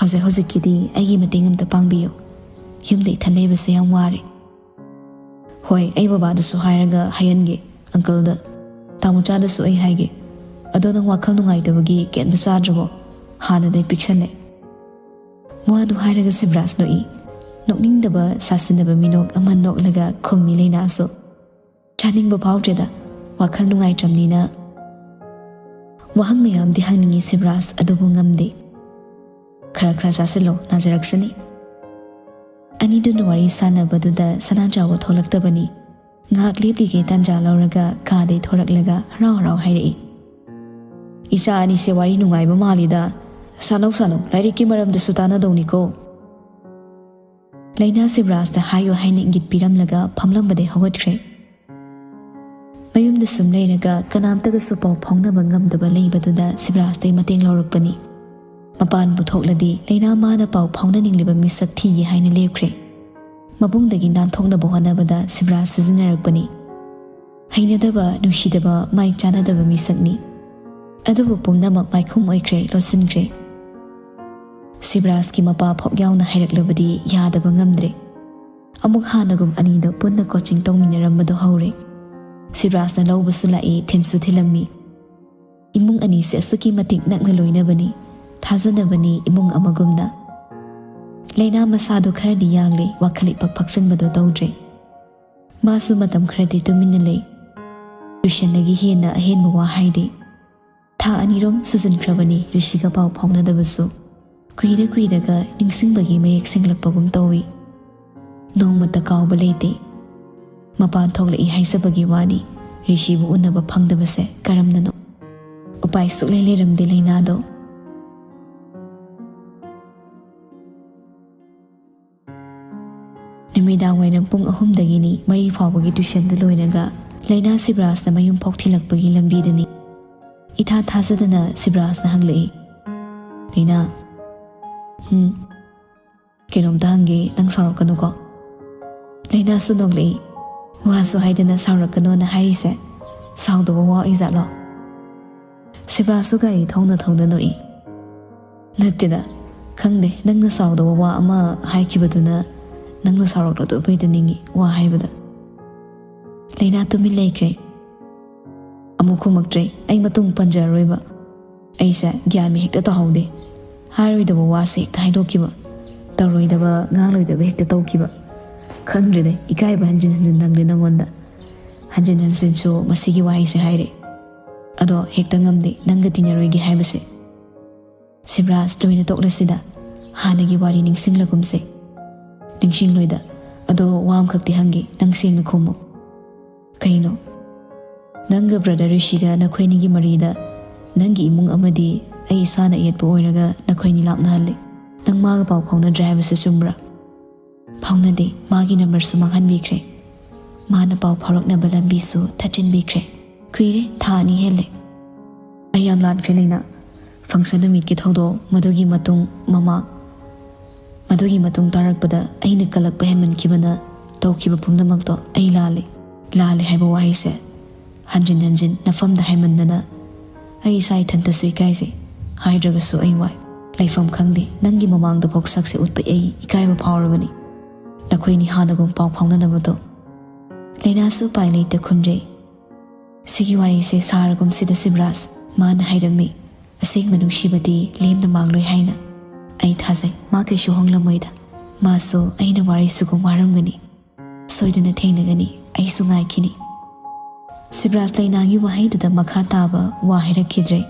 ꯍꯧꯖꯤꯛ ꯍꯧꯖꯤꯛꯀꯤꯗꯤ ꯑꯩꯒꯤ ꯃꯇꯦꯡ ꯑꯝꯇ ꯄꯥꯡꯕꯤꯌꯨ꯫ ꯌꯨꯝꯗ ꯏꯊꯟ ꯂꯩꯕꯁꯦ ꯌꯥꯝ ꯋꯥꯔꯦ꯫ ꯍꯣꯏ, ꯑꯩ ꯕꯕꯥꯗꯁꯨ ꯍꯥꯏꯔꯒ ꯍꯥꯏꯍꯟꯒꯦ, ꯑꯪꯀꯜꯗ꯫ ꯇꯥꯃꯣꯆꯥꯗꯁꯨ ꯑꯩ ꯍꯥꯏꯒꯦ꯫ ꯑꯗꯣ ꯅꯪ ꯋꯥꯈꯜ ꯅꯨꯡꯉꯥꯏꯇꯕꯒꯤ ꯀꯩꯝꯇ ꯆꯥꯗ꯭ꯔꯕꯣ? ꯍꯥꯟꯅꯗꯩ ꯄꯤꯛꯁꯜꯂꯦ꯫ ꯋꯥꯗꯨ ꯍꯥꯏꯔꯒ ꯁꯤꯕꯔꯥꯖ ꯅꯣꯛꯏ꯫ ꯅꯣꯛꯅꯤꯡꯗꯕ ꯁꯥꯁꯤꯟꯅꯕ ꯃꯤꯅꯣꯛ ꯑꯃ ꯅꯣꯛꯂꯒ ꯈꯨꯝꯃꯤ ꯂꯩꯅꯥꯁꯨ꯫ ꯆꯥꯅꯤꯡꯕ ꯐꯥꯎꯗ꯭ꯔꯦꯗ, ꯋꯥꯈꯜ ꯅꯨꯡꯉꯥꯏꯇ꯭ꯔꯕꯅꯤꯅ꯫ ꯋꯥꯍꯪ ꯃꯌꯥꯝꯗꯤ ꯍꯪꯅꯤꯡꯉꯤ ꯁꯤꯕꯔꯥꯖ, ꯑꯗꯨꯕꯨ ꯉꯝꯗꯦ꯫ ꯈꯔ ꯈꯔ ꯆꯥꯁꯤꯜꯂꯣ, ꯅꯥꯖꯔꯛꯁꯅꯤ꯫ ꯑꯅꯤꯗꯨꯅ ꯋꯥꯔꯤ ꯁꯥꯟꯅꯕꯗꯨꯗ ꯁꯅꯥꯆꯥꯎꯕ ꯊꯣꯛꯂꯛꯇꯕꯅꯤ꯫ ꯉꯥꯏꯍꯥꯛ ꯂꯦꯞꯂꯤꯉꯩ ꯇꯥꯟꯖꯥ ꯂꯧꯔꯒ ꯀꯥꯗꯩ ꯊꯣꯔꯛꯂꯒ ꯍꯔꯥꯎ ꯍꯔꯥꯎ ꯍꯥꯏꯔꯛꯏ, "ꯏꯆꯥ ꯑꯅꯤꯁꯦ ꯋꯥꯔꯤ ꯅꯨꯡꯉꯥꯏꯕ ꯃꯥꯜꯂꯤꯗ꯫ ꯁꯥꯟꯅꯧ ꯁꯥꯟꯅꯧ, ꯂꯥꯏꯔꯤꯛꯀꯤ ꯃꯔꯝꯗꯁꯨ ꯇꯥꯟꯅꯗꯧꯅꯤꯀꯣ"꯫ ꯂꯩꯅꯥ ꯁꯤꯕꯔꯥꯖꯇ ꯍꯥꯏꯌꯨ ꯍꯥꯏꯅ ꯏꯪꯒꯤꯠ ꯄꯤꯔꯝꯂꯒ ꯐꯝꯂꯝꯕꯗꯩ ꯍꯧꯒꯠꯈ꯭ꯔꯦ꯫ ꯃꯌꯨꯝꯗ ꯁꯨꯝ ꯂꯩꯔꯒ ꯀꯅꯥꯝꯇꯒꯁꯨ ꯄꯥꯎ ꯐꯥꯎꯅꯕ ꯉꯝꯗꯕ ꯂꯩꯕꯗꯨꯗ ꯁꯤꯕꯔꯥꯖꯇꯩ ꯃꯇꯦꯡ ꯂꯧꯔꯛꯄꯅꯤ꯫ ꯃꯄꯥꯟ ꯄꯨꯊꯣꯛꯂꯗꯤ ꯂꯩꯅꯥ ꯃꯥꯅ ꯄꯥꯎ ꯐꯥꯎꯅꯅꯤꯡꯂꯤꯕ ꯃꯤꯁꯛ ꯊꯤꯒꯦ ꯍꯥꯏꯅ ꯂꯦꯞꯈ꯭ꯔꯦ꯫ ꯃꯕꯨꯡꯗꯒꯤ ꯅꯥꯟꯊꯣꯛꯅꯕ ꯍꯣꯠꯅꯕꯗ ꯁꯤꯕꯔꯥꯖ ꯁꯤꯖꯤꯟꯅꯔꯛꯄꯅꯤ꯫ ꯍꯩꯅꯗꯕ, ꯅꯨꯡꯁꯤꯗꯕ, ꯃꯥꯏ ꯆꯥꯟꯅꯗꯕ ꯃꯤꯁꯛꯅꯤ꯫ ꯑꯗꯨꯕꯨ ꯄꯨꯝꯅꯃꯛ ꯃꯥꯏꯈꯨꯝ ꯑꯣꯏꯈ꯭ꯔꯦ, ꯂꯣꯠꯁꯤꯟꯈ꯭ꯔꯦ꯫ ꯁꯤꯕꯔꯥꯖꯀꯤ ꯃꯄꯥ ꯐꯥꯎ ꯌꯥꯎꯅ ꯍꯥꯏꯔꯛꯂꯕꯗꯤ ꯌꯥꯗꯕ ꯉꯝꯗ꯭ꯔꯦ꯫ ꯑꯃꯨꯛ ꯍꯥꯟꯅꯒꯨꯝ ꯑꯅꯤꯗꯣ ꯄꯨꯟꯅ ꯀꯣꯆꯤꯡ ꯇꯧꯃꯤꯟꯅꯔꯝꯕꯗꯣ ꯍꯧꯔꯦ꯫ ꯁꯤꯕꯔꯥꯖꯅ ꯂꯧꯕꯁꯨ ꯂꯥꯛꯏ, ꯊꯤꯟꯁꯨ ꯊꯤꯜꯂꯝꯃꯤ꯫ ꯏꯃꯨꯡ ꯑꯅꯤꯁꯦ ꯑꯁꯨꯛꯀꯤ ꯃꯇꯤꯛ ꯅꯛꯅ ꯂꯣꯏꯅꯕꯅꯤ, ꯊꯥꯖꯅꯕꯅꯤ ꯏꯃꯨꯡ ꯑꯃꯒꯨꯝꯅ꯫ ꯂꯩꯅꯥ ꯃꯁꯥꯗꯣ ꯈꯔꯗꯤ ꯌꯥꯡꯂꯦ, ꯋꯥꯈꯜ ꯏꯄꯛ ꯄꯛꯆꯟꯕꯗꯣ ꯇꯧꯗ꯭ꯔꯦ꯫ ꯃꯥꯁꯨ ꯃꯇꯝ ꯈꯔꯗꯤ ꯇꯨꯃꯤꯟꯅ ꯂꯩ꯫ ꯇ꯭ꯌꯨꯁꯟꯗꯒꯤ ꯍꯦꯟꯅ ꯑꯍꯦꯟꯕ ꯋꯥ ꯍꯥꯏꯗꯦ꯫ ꯊꯥ ꯑꯅꯤꯔꯣꯝ ꯁꯨꯖꯤꯟꯈ꯭ꯔꯕꯅꯤ ꯔꯤꯁꯤꯒ ꯄꯥꯎ ꯐꯥꯎꯅꯗꯕꯁꯨ꯫ ꯀꯨꯏꯔ ꯀꯨꯏꯔꯒ ꯅꯤꯡꯁꯤꯡꯕꯒꯤ ꯃꯌꯦꯛ ꯁꯦꯡꯂꯛꯄꯒꯨꯝ ꯇꯧꯏ꯫ ꯅꯣꯡꯃꯇ ꯀꯥꯎꯕ ꯂꯩꯇꯦ꯫ ꯃꯄꯥꯟ ꯊꯣꯛꯂꯛꯏ ꯍꯥꯏꯖꯕꯒꯤ ꯋꯥꯅꯤ, ꯔꯤꯁꯤꯕꯨ ꯎꯅꯕ ꯐꯪꯗꯕꯁꯦ ꯀꯔꯝꯅꯅꯣ? ꯎꯄꯥꯏ ꯁꯨꯛꯂꯩ ꯂꯩꯔꯝꯗꯦ ꯂꯩꯅꯥꯗꯣ꯫ ꯅꯨꯃꯤꯗꯥꯡ ꯋꯥꯏꯔꯝ ꯄꯨꯡ ꯑꯍꯨꯝꯗꯒꯤꯅꯤ ꯃꯔꯤ ꯐꯥꯎꯕꯒꯤ ꯇ꯭ꯌꯨꯁꯟꯗꯨ ꯂꯣꯏꯔꯒ ꯂꯩꯅꯥ ꯁꯤꯕ꯭ꯔꯥꯖꯅ ꯃꯌꯨꯝ ꯐꯥꯎ ꯊꯤꯜꯂꯛꯄꯒꯤ ꯂꯝꯕꯤꯗꯅꯤ꯫ ꯏꯊꯥ ꯊꯥꯖꯗꯅ ꯁꯤꯕ꯭ꯔꯥꯖꯅ ꯍꯪꯂꯛꯏ, "ꯂꯩꯅꯥ, ꯎꯝ, ꯀꯩꯅꯣꯝꯇ ꯍꯪꯒꯦ, ꯅꯪ ꯁꯥꯎꯔꯛꯀꯅꯨꯀꯣ?" ꯂꯩꯅꯥꯁꯨ ꯅꯣꯛꯂꯛꯏ꯫ "ꯋꯥꯁꯨ ꯍꯥꯏꯗꯅ ꯁꯥꯎꯔꯛꯀꯅꯣꯅ ꯍꯥꯏꯔꯤꯁꯦ ꯁꯥꯎꯗꯕ ꯋꯥ ꯑꯣꯏꯖꯥꯠꯂꯣ?" ꯁꯤꯕ꯭ꯔꯥꯖꯁꯨ ꯒꯥꯔꯤ ꯊꯧꯅ ꯊꯧꯅ ꯅꯣꯛꯏ꯫ "ꯅꯠꯇꯦꯗ, ꯈꯪꯗꯦ, ꯅꯪꯅ ꯁꯥꯎꯗꯕ ꯋꯥ ꯑꯃ ꯍꯥꯏꯈꯤꯕꯗꯨꯅ ꯅꯪꯅ ꯁꯥꯎꯔꯛꯂꯗꯕꯩꯗ ꯅꯤꯡꯉꯤ ꯋꯥ ꯍꯥꯏꯕꯗ꯫" ꯂꯩꯅꯥ ꯇꯨꯃꯤꯟ ꯂꯩꯈ꯭ꯔꯦ꯫ ꯑꯃꯨꯛ ꯈꯨꯝꯃꯛꯇ꯭ꯔꯦ꯫ ꯑꯩ ꯃꯇꯨꯡ ꯄꯟꯖꯔꯔꯣꯏꯕ꯫ ꯑꯩꯁꯦ ꯒ꯭ꯌꯥꯟ ꯃꯦꯟ ꯍꯦꯛꯇ ꯇꯥꯍꯧꯗꯦ꯫ ꯍꯥꯏꯔꯣꯏꯗꯕ ꯋꯥꯁꯦ ꯍꯦꯛꯇ ꯍꯥꯏꯗꯣꯛꯈꯤꯕ, ꯇꯧꯔꯣꯏꯗꯕ, ꯉꯥꯡꯂꯣꯏꯗꯕ ꯍꯦꯛꯇ ꯇꯧꯈꯤꯕ꯫ ꯈꯪꯗ꯭ꯔꯦꯅꯦ, ꯏꯀꯥꯏꯕ ꯍꯟꯖꯤꯟ ꯍꯟꯖꯤꯟ ꯅꯪꯗꯦ ꯅꯪꯉꯣꯟꯗ꯫ ꯍꯟꯖꯤꯟ ꯍꯟꯖꯤꯟꯁꯨ ꯃꯁꯤꯒꯤ ꯋꯥꯍꯩꯁꯦ ꯍꯥꯏꯔꯦ꯫ ꯑꯗꯣ ꯍꯦꯛꯇ ꯉꯝꯗꯦ ꯅꯪꯒ ꯇꯤꯟꯅꯔꯣꯏꯒꯦ ꯍꯥꯏꯕꯁꯦ꯫ "ꯁꯤꯕ꯭ꯔꯥꯖ, ꯂꯣꯏꯅ ꯇꯣꯛꯂꯁꯤꯗ, ꯍꯥꯟꯅꯒꯤ ꯋꯥꯔꯤ ꯅꯤꯡꯁꯤꯡꯂꯒꯨꯝꯁꯦ꯫" "ꯅꯤꯡꯁꯤꯡꯂꯣꯏꯗ꯫ ꯑꯗꯣ ꯋꯥ ꯑꯃꯈꯛꯇꯤ ꯍꯪꯒꯦ, ꯅꯪ ꯁꯦꯡꯅ ꯈꯨꯝꯃꯨ꯫" "ꯀꯩꯅꯣ?" "ꯅꯪꯒ ꯕ꯭ꯔꯗꯔ ꯔꯤꯁꯤꯒ ꯅꯈꯣꯏꯅꯤꯒꯤ ꯃꯔꯤꯗ ꯅꯪꯒꯤ ꯏꯃꯨꯡ ꯑꯃꯗꯤ ꯑꯩ ꯏꯁꯥꯅ ꯑꯌꯦꯠꯄ ꯑꯣꯏꯔꯒ ꯅꯈꯣꯏꯅꯤ ꯂꯥꯞꯅꯍꯜꯂꯦ꯫ ꯅꯪ ꯃꯥꯒ ꯄꯥꯎ ꯐꯥꯎꯅꯗ꯭ꯔꯦ ꯍꯥꯏꯕꯁꯤ ꯆꯨꯝꯕ꯭ꯔꯥ?" "ꯐꯥꯎꯅꯗꯦ, ꯃꯥꯒꯤ ꯅꯝꯕꯔꯁꯨ ꯃꯥꯡꯍꯟꯕꯤꯈ꯭ꯔꯦ꯫ ꯃꯥꯅ ꯄꯥꯎ ꯐꯥꯎꯔꯛꯅꯕ ꯂꯝꯕꯤꯁꯨ ꯊꯠꯆꯤꯟꯕꯤꯈ꯭ꯔꯦ꯫ ꯀꯨꯏꯔꯦ, ꯊꯥ ꯑꯅꯤ ꯍꯦꯜꯂꯦ꯫" "ꯑꯩ ꯌꯥꯝ ꯂꯥꯟꯈ꯭ꯔꯦ ꯂꯩꯅꯥ꯫ ꯐꯪꯁꯟ ꯅꯨꯃꯤꯠꯀꯤ ꯊꯧꯗꯣꯛ, ꯃꯗꯨꯒꯤ ꯃꯇꯨꯡ ꯃꯃꯥꯡ, ꯃꯗꯨꯒꯤ ꯃꯇꯨꯡ ꯇꯥꯔꯛꯄꯗ ꯑꯩꯅ ꯀꯜꯂꯛꯄ ꯍꯦꯟꯃꯟꯈꯤꯕꯅ ꯇꯧꯈꯤꯕ ꯄꯨꯝꯅꯃꯛꯇꯣ ꯑꯩ ꯂꯥꯜꯂꯦ꯫ ꯂꯥꯜꯂꯦ ꯍꯥꯏꯕ ꯋꯥꯍꯩꯁꯦ ꯍꯟꯖꯤꯟ ꯍꯟꯖꯤꯟ ꯅꯐꯝꯗ ꯍꯥꯏꯃꯟꯗꯅ ꯑꯩ ꯏꯁꯥ ꯏꯊꯟꯇꯁꯨ ꯏꯀꯥꯏꯖꯩ꯫ ꯍꯥꯏꯗ꯭ꯔꯒꯁꯨ ꯑꯩ ꯋꯥꯏ꯫ ꯂꯩꯐꯝ ꯈꯪꯗꯦ꯫ ꯅꯪꯒꯤ ꯃꯃꯥꯡꯗ ꯐꯥꯎ ꯁꯛꯁꯦ ꯎꯠꯄ ꯑꯩ ꯏꯀꯥꯏꯕ ꯐꯥꯎꯔꯕꯅꯤ꯫ ꯅꯈꯣꯏꯅꯤ ꯍꯥꯟꯅꯒꯨꯝ ꯄꯥꯎ ꯐꯥꯎꯅꯅꯕꯗꯣ꯫" ꯂꯩꯅꯥꯁꯨ ꯎꯄꯥꯏ ꯂꯩꯇ ꯈꯨꯝꯖꯩ꯫ "ꯁꯤꯒꯤ ꯋꯥꯔꯤꯁꯦ ꯁꯥꯔꯒꯨꯝꯁꯤꯗ ꯁꯤꯕ꯭ꯔꯥꯖ꯫ ꯃꯥꯅ ꯍꯥꯏꯔꯝꯃꯤ, ꯑꯁꯦꯡꯕ ꯅꯨꯡꯁꯤꯕꯗꯤ ꯂꯦꯝꯅ ꯃꯥꯡꯂꯣꯏ ꯍꯥꯏꯅ꯫ ꯑꯩ ꯊꯥꯖꯩ, ꯃꯥ ꯀꯩꯁꯨ ꯍꯣꯡꯂꯝꯃꯣꯏꯗ꯫ ꯃꯥꯁꯨ ꯑꯩꯅ ꯋꯥꯔꯤꯁꯤꯒꯨꯝ ꯋꯥꯔꯝꯒꯅꯤ꯫ ꯁꯣꯏꯗꯅ ꯊꯦꯡꯅꯒꯅꯤ꯫ ꯑꯩꯁꯨ ꯉꯥꯏꯈꯤꯅꯤ꯫" ꯁꯤꯕ꯭ꯔꯥꯖ ꯂꯩꯅꯥꯒꯤ ꯋꯥꯍꯩꯗꯨꯗ ꯃꯈꯥ ꯇꯥꯕ ꯋꯥ ꯍꯥꯏꯔꯛꯈꯤꯗ꯭ꯔꯦ꯫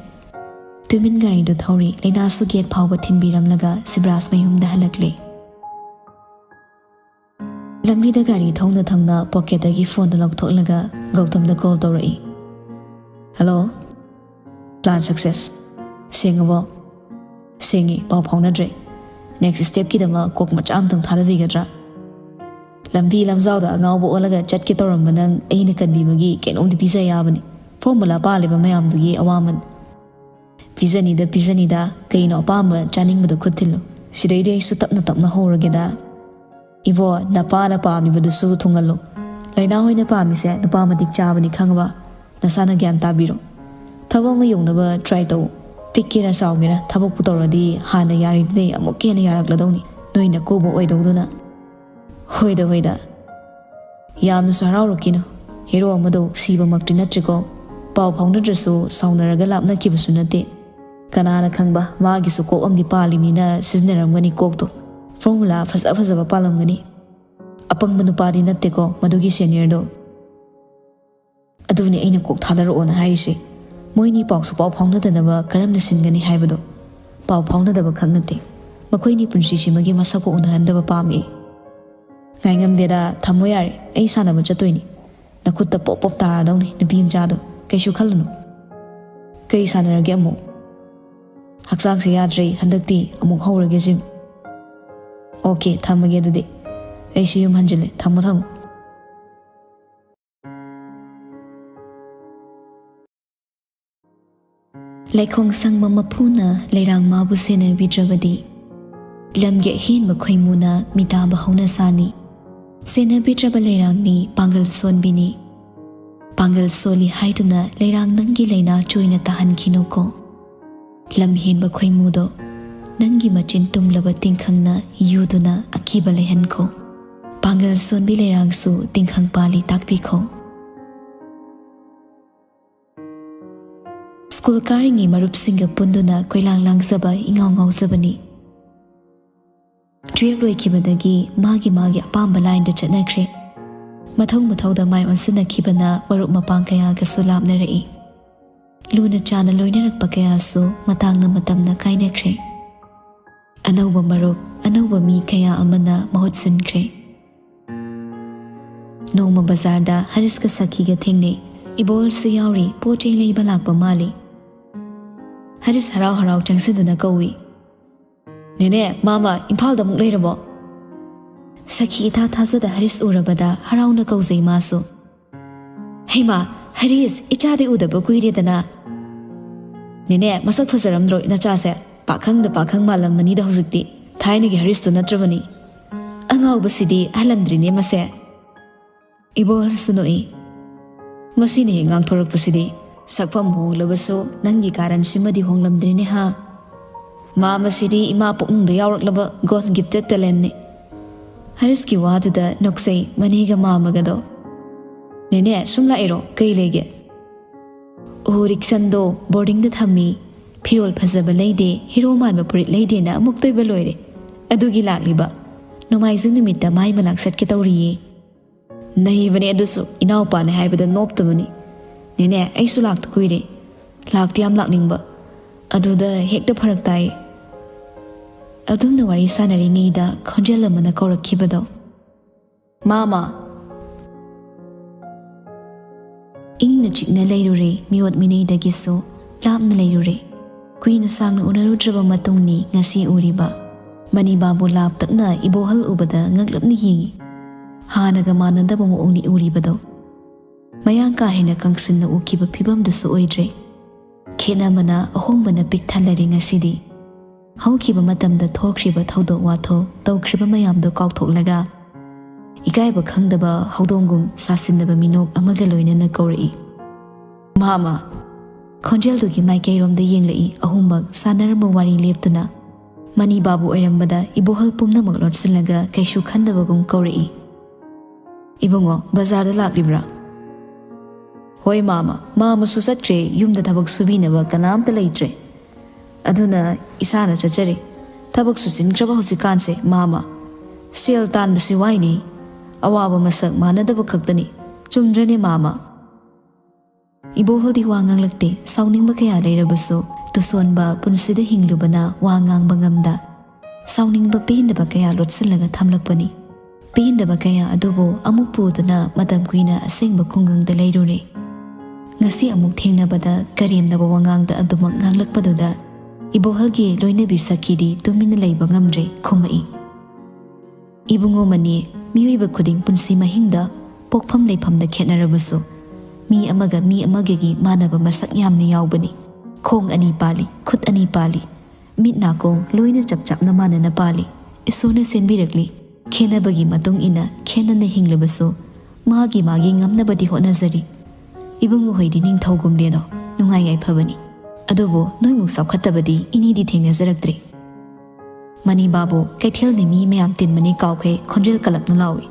ꯇꯨꯃꯤꯟ ꯒꯥꯔꯤꯗꯨ ꯊꯧꯔꯤ꯫ ꯂꯩꯅꯥꯁꯨ ꯒꯦꯠ ꯐꯥꯎꯕ ꯊꯤꯟꯕꯤꯔꯝꯂꯒ ꯁꯤꯕ꯭ꯔꯥꯖ ꯃꯌꯨꯝꯗ ꯍꯜꯂꯛꯂꯦ꯫ ꯂꯝꯕꯤꯗ ꯒꯥꯔꯤ ꯊꯧꯅ ꯊꯧꯅ ꯄꯣꯀꯦꯠꯇꯒꯤ ꯐꯣꯟꯗꯨ ꯂꯧꯊꯣꯛꯂꯒ ꯒꯧꯇꯝꯗ ꯀꯣꯜ ꯇꯧꯔꯛꯏ꯫ "Hello, plan success. ꯁꯦꯡꯉꯕꯣ?" "ꯁꯦꯡꯉꯤ, ꯄꯥꯎ ꯐꯥꯎꯅꯗ꯭ꯔꯦ꯫ ꯅꯦꯛꯁ ꯁ꯭ꯇꯦꯞꯀꯤꯗꯃꯛ ꯀꯣꯛ ꯃꯆꯥ ꯑꯝꯇꯪ ꯊꯥꯗꯕꯤꯒꯗ꯭ꯔꯥ?" ꯂꯝꯕꯤ ꯂꯝꯖꯥꯎꯗ ꯑꯉꯥꯎꯕ ꯑꯣꯜꯂꯒ ꯆꯠꯀꯦ ꯇꯧꯔꯝꯕ ꯅꯪ ꯑꯩꯅ ꯀꯟꯕꯤꯕꯒꯤ ꯀꯩꯅꯣꯝꯗꯤ ꯄꯤꯖ ꯌꯥꯕꯅꯤ꯫ ꯐꯣꯔꯃꯨꯂꯥ ꯄꯥꯜꯂꯤꯕ ꯃꯌꯥꯝꯗꯨꯒꯤ ꯑꯋꯥꯃꯟ꯫ ꯄꯤꯖꯅꯤꯗ, ꯄꯤꯖꯅꯤꯗ, ꯀꯩꯅꯣ ꯑꯄꯥꯝꯕ ꯆꯥꯅꯤꯡꯕꯗ ꯈꯨꯠ ꯊꯤꯜꯂꯨ꯫ ꯁꯤꯗꯩꯗꯤ ꯑꯩꯁꯨ ꯇꯞꯅ ꯇꯞꯅ ꯍꯧꯔꯒꯦꯗ꯫ ꯏꯕꯣ, ꯅꯄꯥꯅ ꯄꯥꯝꯃꯤꯕꯗꯨꯁꯨ ꯊꯨꯡꯍꯜꯂꯨ꯫ ꯂꯩꯅꯥ ꯍꯣꯏꯅ ꯄꯥꯝꯃꯤꯁꯦ ꯅꯨꯄꯥ ꯃꯇꯤꯛ ꯆꯥꯕꯅꯤ ꯈꯪꯉꯕ? ꯅꯁꯥꯅ ꯒ꯭ꯌꯥꯟ ꯇꯥꯕꯤꯔꯣ꯫ ꯊꯕꯛ ꯑꯃ ꯌꯧꯅꯕ ꯇ꯭ꯔꯥꯏ ꯇꯧ꯫ ꯄꯤꯛꯀꯦꯔꯥ ꯆꯥꯎꯒꯦꯔꯥ, ꯊꯕꯛꯄꯨ ꯇꯧꯔꯗꯤ ꯍꯥꯟꯅ ꯌꯥꯔꯤꯗꯨꯗꯩ ꯑꯃꯨꯛꯀ ꯍꯦꯟꯅ ꯌꯥꯔꯛꯂꯗꯧꯅꯤ, ꯅꯣꯏ ꯅꯀꯨꯕꯣꯛ ꯑꯣꯏꯗꯧꯗꯨꯅ꯫ ꯍꯣꯏꯗ, ꯍꯣꯏꯗ꯫ ꯌꯥꯝꯅꯁꯨ ꯍꯔꯥꯎꯔꯛꯈꯤꯅꯨ꯫ ꯍꯦꯔꯣ ꯑꯃꯗꯣ ꯁꯤꯕꯃꯛꯇꯤ ꯅꯠꯇ꯭ꯔꯤꯀꯣ꯫ ꯄꯥꯎ ꯐꯥꯎꯅꯗ꯭ꯔꯁꯨ ꯁꯥꯎꯅꯔꯒ ꯂꯥꯞꯅꯈꯤꯕꯁꯨ ꯅꯠꯇꯦ꯫ ꯀꯅꯥꯅ ꯈꯪꯕ, ꯃꯥꯒꯤꯁꯨ ꯀꯣꯛ ꯑꯃꯗꯤ ꯄꯥꯜꯂꯤꯅꯤꯅ ꯁꯤꯖꯤꯟꯅꯔꯝꯒꯅꯤ ꯀꯣꯛꯇꯣ꯫ ꯐꯣꯔꯃꯨꯂꯥ ꯐꯖ ꯐꯖꯕ ꯄꯥꯜꯂꯝꯒꯅꯤ꯫ ꯑꯄꯪꯕ ꯅꯨꯄꯥꯗꯤ ꯅꯠꯇꯦꯀꯣ ꯃꯗꯨꯒꯤ ꯁꯦꯅꯤꯌꯔꯗꯣ꯫ ꯑꯗꯨꯅꯤ ꯑꯩꯅ ꯀꯣꯛ ꯊꯥꯗꯔꯛꯑꯣꯅ ꯍꯥꯏꯔꯤꯁꯦ꯫ ꯃꯣꯏꯅꯤ ꯄꯥꯎꯁꯨ ꯄꯥꯎ ꯐꯥꯎꯅꯗꯅꯕ ꯀꯔꯝꯅ ꯁꯤꯟꯒꯅꯤ ꯍꯥꯏꯕꯗꯣ꯫ ꯄꯥꯎ ꯐꯥꯎꯅꯗꯕ ꯈꯛ ꯅꯠꯇꯦ, ꯃꯈꯣꯏꯅꯤ ꯄꯨꯟꯁꯤꯁꯤꯃꯒꯤ ꯃꯁꯛꯄꯨ ꯎꯅꯍꯟꯗꯕ ꯄꯥꯝꯃꯤ꯫ ꯉꯥꯏꯉꯝꯗꯦꯗ, ꯊꯝꯃꯣ ꯌꯥꯔꯦ, ꯑꯩ ꯁꯥꯟꯅꯕ ꯆꯠꯇꯣꯏꯅꯤ꯫ ꯅꯈꯨꯠꯇ ꯄꯣꯞ ꯄꯣꯞ ꯇꯥꯔꯗꯧꯅꯤ ꯅꯨꯄꯤ ꯃꯆꯥꯗꯣ, ꯀꯩꯁꯨ ꯈꯜꯂꯨꯅꯨ꯫ ꯀꯩ ꯁꯥꯟꯅꯔꯒꯦ ꯑꯃꯨꯛ? ꯍꯛꯆꯥꯡꯁꯦ ꯌꯥꯗ꯭ꯔꯦ ꯍꯟꯗꯛꯇꯤ, ꯑꯃꯨꯛ ꯍꯧꯔꯒꯦ ꯖꯤꯝ꯫ ꯑꯣꯀꯦ, ꯊꯝꯃꯒꯦ ꯑꯗꯨꯗꯤ꯫ ꯑꯩꯁꯨ ꯌꯨꯝ ꯍꯟꯖꯤꯜꯂꯦ, ꯊꯝꯃꯣ ꯊꯝꯃꯣ꯫ ꯂꯩꯈꯣꯡ ꯁꯪꯕ ꯃꯄꯨꯅ ꯂꯩꯔꯥꯡ ꯃꯥꯕꯨ ꯁꯦꯟꯅꯕꯤꯗ꯭ꯔꯕꯗꯤ, ꯂꯝꯒꯤ ꯑꯍꯦꯟꯕ ꯈꯣꯏꯃꯨꯅ ꯃꯤꯇꯥꯕ ꯍꯧꯅ ꯁꯥꯅꯤ꯫ ꯁꯦꯟꯅꯕꯤꯗ꯭ꯔꯕ ꯂꯩꯔꯥꯡꯅꯤ ꯄꯥꯡꯒꯜ ꯁꯣꯟꯕꯤꯅꯤ꯫ ꯄꯥꯡꯒꯜ ꯁꯣꯜꯂꯤ ꯍꯥꯏꯗꯨꯅ ꯂꯩꯔꯥꯡ ꯅꯪꯒꯤ ꯂꯩꯅꯥ ꯆꯣꯏꯅ ꯇꯥꯍꯟꯈꯤꯅꯨꯀꯣ꯫ ꯂꯝ ꯍꯦꯟꯕ ꯈꯣꯏꯃꯨꯗꯣ ꯅꯪꯒꯤ ꯃꯆꯤꯟ ꯇꯨꯝꯂꯕ ꯇꯤꯡꯈꯪꯅ ꯌꯨꯗꯨꯅ ꯑꯀꯤꯕ ꯂꯩꯍꯟꯈꯣ꯫ ꯄꯥꯡꯒꯜ ꯁꯣꯟꯕꯤ ꯂꯩꯔꯥꯡꯁꯨ ꯇꯤꯡꯈꯪ ꯄꯥꯜꯂꯤ ꯇꯥꯛꯄꯤꯈꯣ꯫ ꯁ꯭ꯀꯨꯜ ꯀꯥꯔꯤꯉꯩ ꯃꯔꯨꯞꯁꯤꯡꯒ ꯄꯨꯟꯗꯨꯅ ꯀꯣꯏꯂꯥꯡ ꯂꯥꯡꯖꯕ ꯏꯉꯥꯎ ꯉꯥꯎꯖꯕꯅꯤ꯫ ꯇꯨꯌꯦꯜꯞ ꯂꯣꯏꯈꯤꯕꯗꯒꯤ ꯃꯥꯒꯤ ꯃꯥꯒꯤ ꯑꯄꯥꯝꯕ ꯂꯥꯏꯟꯗ ꯆꯠꯅꯈ꯭ꯔꯦ꯫ ꯃꯊꯧ ꯃꯊꯧꯗ ꯃꯥꯏ ꯑꯣꯟꯁꯤꯟꯅꯈꯤꯕꯅ ꯃꯔꯨꯞ ꯃꯄꯥꯡ ꯀꯌꯥꯒꯁꯨ ꯂꯥꯞꯅꯔꯛꯏ꯫ ꯂꯨꯅ ꯆꯥꯅ ꯂꯣꯏꯅꯔꯛꯄ ꯀꯌꯥꯁꯨ ꯃꯇꯥꯡꯅ ꯃꯇꯝꯅ ꯀꯥꯏꯅꯈ꯭ꯔꯦ꯫ ꯑꯅꯧꯕ ꯃꯔꯨꯞ, ꯑꯅꯧꯕ ꯃꯤ ꯀꯌꯥ ꯑꯃꯅ ꯃꯍꯨꯠ ꯁꯤꯟꯈ꯭ꯔꯦ꯫ ꯅꯣꯡꯃ ꯕꯖꯥꯔꯗ ꯍꯔꯤꯁꯀ ꯁꯈꯤꯒ ꯊꯦꯡꯅꯩ꯫ ꯏꯕꯣꯜꯁꯨ ꯌꯥꯎꯔꯤ, ꯄꯣꯠ ꯆꯩ ꯂꯩꯕ ꯂꯥꯛꯄ ꯃꯥꯜꯂꯤ꯫ ꯍꯔꯤꯁ ꯍꯔꯥꯎ ꯍꯔꯥꯎ ꯆꯪꯁꯤꯟꯗꯨꯅ ꯀꯧꯏ, "ꯅꯦꯅꯦ, ꯃꯥꯃ, ꯏꯝꯐꯥꯜꯗ ꯑꯃꯨꯛ ꯂꯩꯔꯕꯣ?" ꯁꯈꯤ ꯏꯊꯥ ꯊꯥꯖꯗ ꯍꯔꯤꯁ ꯎꯔꯕꯗ ꯍꯔꯥꯎꯅ ꯀꯧꯖꯩ ꯃꯥꯁꯨ꯫ "ꯍꯩꯃꯥ, ꯍꯔꯤꯁ, ꯏꯆꯥꯗꯤ ꯎꯗꯕ ꯀꯨꯏꯔꯦꯗꯅ꯫ ꯅꯦꯅꯦ, ꯃꯁꯛ ꯐꯖꯔꯝꯗ꯭ꯔꯣ ꯏꯅꯆꯥꯁꯦ? ꯄꯥꯈꯪꯗ ꯄꯥꯈꯪ ꯃꯥꯜꯂꯝꯃꯅꯤꯗ ꯍꯧꯖꯤꯛꯇꯤ꯫ ꯊꯥꯏꯅꯒꯤ ꯍꯔꯤꯁꯇꯨ ꯅꯠꯇ꯭ꯔꯕꯅꯤ꯫ ꯑꯉꯥꯎꯕꯁꯤꯗꯤ ꯍꯜꯂꯝꯗ꯭ꯔꯤꯅꯦ ꯃꯁꯦ꯫" ꯏꯕꯣꯍꯜꯁꯨ ꯅꯣꯛꯏ꯫ "ꯃꯁꯤꯅ ꯍꯦꯛ ꯉꯥꯡꯊꯣꯔꯛꯄꯁꯤꯗꯤ꯫ ꯁꯛꯐꯝ ꯍꯣꯡꯂꯕꯁꯨ ꯅꯪꯒꯤ ꯀꯥꯔꯟꯁꯤꯃꯗꯤ ꯍꯣꯡꯂꯝꯗ꯭ꯔꯤꯅꯦ ꯍꯥ? ꯃꯥ ꯃꯁꯤꯗꯤ ꯏꯃꯥ ꯄꯨꯛꯅꯨꯡꯗ ꯌꯥꯎꯔꯛꯂꯕ God gifted talent ꯅꯤ꯫" ꯍꯔꯤꯁꯀꯤ ꯋꯥꯗꯨꯗ ꯅꯣꯛꯆꯩ ꯃꯅꯦꯒ ꯃꯥꯃꯒꯗꯣ꯫ "ꯅꯦꯅꯦ, ꯁꯨꯝ ꯂꯥꯛꯏꯔꯣ? ꯀꯩ ꯂꯩꯒꯦ?" "ꯑꯣ, ꯔꯤꯛꯁꯟꯗꯣ ꯕꯣꯔꯗꯤꯡꯗ ꯊꯝꯃꯤ꯫ ꯐꯤꯔꯣꯜ ꯐꯖꯕ ꯂꯩꯗꯦ, ꯍꯤꯔꯣ ꯃꯥꯟꯕ ꯐꯨꯔꯤꯠ ꯂꯩꯗꯦꯅ ꯑꯃꯨꯛꯇꯣꯏꯕ ꯂꯣꯏꯔꯦ꯫ ꯑꯗꯨꯒꯤ ꯂꯥꯛꯂꯤꯕ꯫ ꯅꯣꯡꯃꯥꯏꯖꯤꯡ ꯅꯨꯃꯤꯠꯇ ꯃꯥꯏ ꯃꯅꯥꯛ ꯆꯠꯀꯦ ꯇꯧꯔꯤꯌꯦ꯫" ꯅꯩꯕꯅꯦ ꯑꯗꯨꯁꯨ, ꯏꯅꯥꯎꯄꯥꯅꯦ ꯍꯥꯏꯕꯗ ꯅꯣꯞꯇꯕꯅꯤ꯫ "ꯅꯦꯅꯦ, ꯑꯩꯁꯨ ꯂꯥꯛꯇ ꯀꯨꯏꯔꯦ꯫ ꯂꯥꯛꯇꯤ ꯌꯥꯝ ꯂꯥꯛꯅꯤꯡꯕ꯫ ꯑꯗꯨꯗ ꯍꯦꯛꯇ ꯐꯔꯛ ꯇꯥꯏ꯫" ꯑꯗꯨꯝꯅ ꯋꯥꯔꯤ ꯁꯥꯟꯅꯔꯤꯉꯩꯗ ꯈꯣꯟꯖꯦꯜ ꯑꯃꯅ ꯀꯧꯔꯛꯈꯤꯕꯗꯣ꯫ "ꯃꯥꯃ!" ꯏꯪꯅ ꯆꯤꯛꯅ ꯂꯩꯔꯨꯔꯦ, ꯃꯤꯑꯣꯠ ꯃꯤꯅꯩꯗꯒꯤꯁꯨ ꯂꯥꯞꯅ ꯂꯩꯔꯨꯔꯦ꯫ ꯀꯨꯏꯅ ꯁꯥꯡꯅ ꯎꯅꯔꯨꯗ꯭ꯔꯕ ꯃꯇꯨꯡꯅꯤ ꯉꯁꯤ ꯎꯔꯤꯕ꯫ ꯃꯅꯤꯕꯥꯕꯨ ꯂꯥꯞꯇꯛꯅ ꯏꯕꯣꯍꯜ ꯎꯕꯗ ꯉꯛꯂꯞꯅ ꯌꯦꯡꯉꯤ꯫ ꯍꯥꯟꯅꯒ ꯃꯥꯟꯅꯗꯕ ꯃꯑꯣꯡꯅꯤ ꯎꯔꯤꯕꯗꯣ꯫ ꯃꯌꯥꯡ ꯀꯥ ꯍꯦꯟꯅ ꯀꯪꯁꯤꯟꯅ ꯎꯈꯤꯕ ꯐꯤꯕꯝꯗꯨꯁꯨ ꯑꯣꯏꯗ꯭ꯔꯦ꯫ ꯈꯦꯠꯅꯕꯅ ꯑꯍꯣꯡꯕꯅ ꯄꯤꯛ ꯊꯜꯂꯔꯦ ꯉꯁꯤꯗꯤ꯫ ꯍꯧꯈꯤꯕ ꯃꯇꯝꯗ ꯊꯣꯛꯈ꯭ꯔꯤꯕ ꯊꯧꯗꯣꯛ ꯋꯥꯊꯣꯛ, ꯇꯧꯈ꯭ꯔꯤꯕ ꯃꯌꯥꯝꯗꯣ ꯀꯥꯎꯊꯣꯛꯂꯒ, ꯏꯀꯥꯏꯕ ꯈꯪꯗꯕ ꯍꯧꯗꯣꯡꯒꯨꯝ ꯁꯥꯁꯤꯟꯅꯕ ꯃꯤꯅꯣꯛ ꯑꯃꯒ ꯂꯣꯏꯅꯅ ꯀꯧꯔꯛꯏ꯫ "ꯃꯥꯃ!" ꯈꯣꯟꯖꯦꯜꯗꯨꯒꯤ ꯃꯥꯏꯀꯩꯔꯣꯝꯗ ꯌꯦꯡꯂꯛꯏ꯫ ꯑꯍꯨꯝꯃꯛ ꯁꯥꯟꯅꯔꯝꯕ ꯋꯥꯔꯤ ꯂꯦꯞꯇꯨꯅ, ꯃꯅꯤꯕꯥꯕꯨ ꯑꯣꯏꯔꯝꯕꯗ ꯏꯕꯣꯍꯜ ꯄꯨꯝꯅꯃꯛ ꯂꯣꯠꯁꯤꯜꯂꯒ ꯀꯩꯁꯨ ꯈꯟꯗꯕꯒꯨꯝ ꯀꯧꯔꯛꯏ꯫ "ꯏꯕꯨꯡꯉꯣ, ꯕꯖꯥꯔꯗ ꯂꯥꯛꯂꯤꯕ꯭ꯔꯥ?" "ꯍꯣꯏ ꯃꯥꯃ, ꯃꯥꯃꯁꯨ ꯆꯠꯈ꯭ꯔꯦ, ꯌꯨꯝꯗ ꯊꯕꯛ ꯁꯨꯕꯤꯅꯕ ꯀꯅꯥꯝꯇ ꯂꯩꯇ꯭ꯔꯦ꯫ ꯑꯗꯨꯅ ꯏꯁꯥꯅ ꯆꯠꯆꯔꯦ꯫ ꯊꯕꯛꯁꯨ ꯆꯤꯟꯈ꯭ꯔꯕ ꯍꯧꯖꯤꯛꯀꯥꯟꯁꯦ ꯃꯥꯃ꯫ ꯁꯦꯜ ꯇꯥꯟꯕꯁꯤ ꯋꯥꯏꯅꯦ꯫ ꯑꯋꯥꯕ ꯃꯁꯛ ꯃꯥꯟꯅꯗꯕ ꯈꯛꯇꯅꯤ꯫ ꯆꯨꯝꯗ꯭ꯔꯅꯦ ꯃꯥꯃ?" ꯏꯕꯣꯍꯜꯗꯤ ꯋꯥ ꯉꯥꯡꯂꯛꯇꯦ꯫ ꯁꯥꯎꯅꯤꯡꯕ ꯀꯌꯥ ꯂꯩꯔꯕꯁꯨ ꯇꯨꯁꯣꯟꯕ ꯄꯨꯟꯁꯤꯗ ꯍꯤꯡꯂꯨꯕꯅ ꯋꯥ ꯉꯥꯡꯕ ꯉꯝꯗ, ꯁꯥꯎꯅꯤꯡꯕ ꯄꯦꯟꯗꯕ ꯀꯌꯥ ꯂꯣꯠꯁꯤꯜꯂꯒ ꯊꯝꯂꯛꯄꯅꯤ꯫ ꯄꯦꯟꯗꯕ ꯀꯌꯥ ꯑꯗꯨꯕꯨ ꯑꯃꯨꯛ ꯄꯨꯗꯨꯅ ꯃꯇꯝ ꯀꯨꯏꯅ ꯑꯁꯦꯡꯕ ꯈꯨꯡꯒꯪꯗ ꯂꯩꯔꯨꯔꯦ꯫ ꯉꯁꯤ ꯑꯃꯨꯛ ꯊꯦꯡꯅꯕꯗ ꯀꯔꯦꯝꯅꯕ ꯋꯥꯉꯥꯡꯗ ꯑꯗꯨꯃꯛ ꯉꯥꯡꯂꯛꯄꯗꯨꯗ ꯏꯕꯣꯍꯜꯒꯤ ꯂꯣꯏꯅꯕꯤ ꯁꯈꯤꯗꯤ ꯇꯨꯃꯤꯟꯅ ꯂꯩꯕ ꯉꯝꯗ꯭ꯔꯦ, ꯈꯨꯝꯃꯛꯏ꯫ ꯏꯕꯨꯡꯉꯣ ꯃꯅꯤ, ꯃꯤꯑꯣꯏꯕ ꯈꯨꯗꯤꯡ ꯄꯨꯟꯁꯤ ꯃꯍꯤꯡꯗ ꯄꯣꯛꯐꯝ ꯂꯩꯐꯝꯗ ꯈꯦꯠꯅꯔꯕꯁꯨ, ꯃꯤ ꯑꯃꯒ ꯃꯤ ꯑꯃꯒꯒꯤ ꯃꯥꯟꯅꯕ ꯃꯁꯛ ꯌꯥꯝꯅ ꯌꯥꯎꯕꯅꯤ꯫ ꯈꯣꯡ ꯑꯅꯤ ꯄꯥꯜꯂꯤ, ꯈꯨꯠ ꯑꯅꯤ ꯄꯥꯜꯂꯤ, ꯃꯤꯠ ꯅꯥꯀꯣꯡ ꯂꯣꯏꯅ ꯆꯞ ꯆꯥꯞꯅ ꯃꯥꯟꯅꯅ ꯄꯥꯜꯂꯤ꯫ ꯏꯁꯣꯔꯅ ꯁꯦꯝꯕꯤꯔꯛꯂꯤ꯫ ꯈꯦꯠꯅꯕꯒꯤ ꯃꯇꯨꯡ ꯏꯟꯅ ꯈꯦꯠꯅꯅ ꯍꯤꯡꯂꯕꯁꯨ, ꯃꯥꯒꯤ ꯃꯥꯒꯤ ꯉꯝꯅꯕꯗꯤ ꯍꯣꯠꯅꯖꯔꯤ꯫ ꯏꯕꯨꯡꯉꯣ ꯍꯣꯏꯗꯤ ꯅꯤꯡꯊꯧꯒꯨꯝꯂꯦꯗꯣ, ꯅꯨꯡꯉꯥꯏ ꯌꯥꯏꯐꯕꯅꯤ꯫ ꯑꯗꯨꯕꯨ ꯅꯣꯏꯃꯨꯛ ꯆꯥꯎꯈꯠꯇꯕꯗꯤ ꯏꯅꯤꯗꯤ ꯊꯦꯡꯅꯖꯔꯛꯇ꯭ꯔꯤ꯫ ꯃꯅꯤ ꯕꯥꯕꯨ, ꯀꯩꯊꯦꯜꯅꯤ ꯃꯤ ꯃꯌꯥꯝ ꯇꯤꯟꯕꯅꯤ ꯀꯥꯎꯈ꯭ꯔꯦ, ꯈꯣꯟꯖꯦꯜ ꯀꯜꯂꯞꯅ ꯂꯥꯎꯏ꯫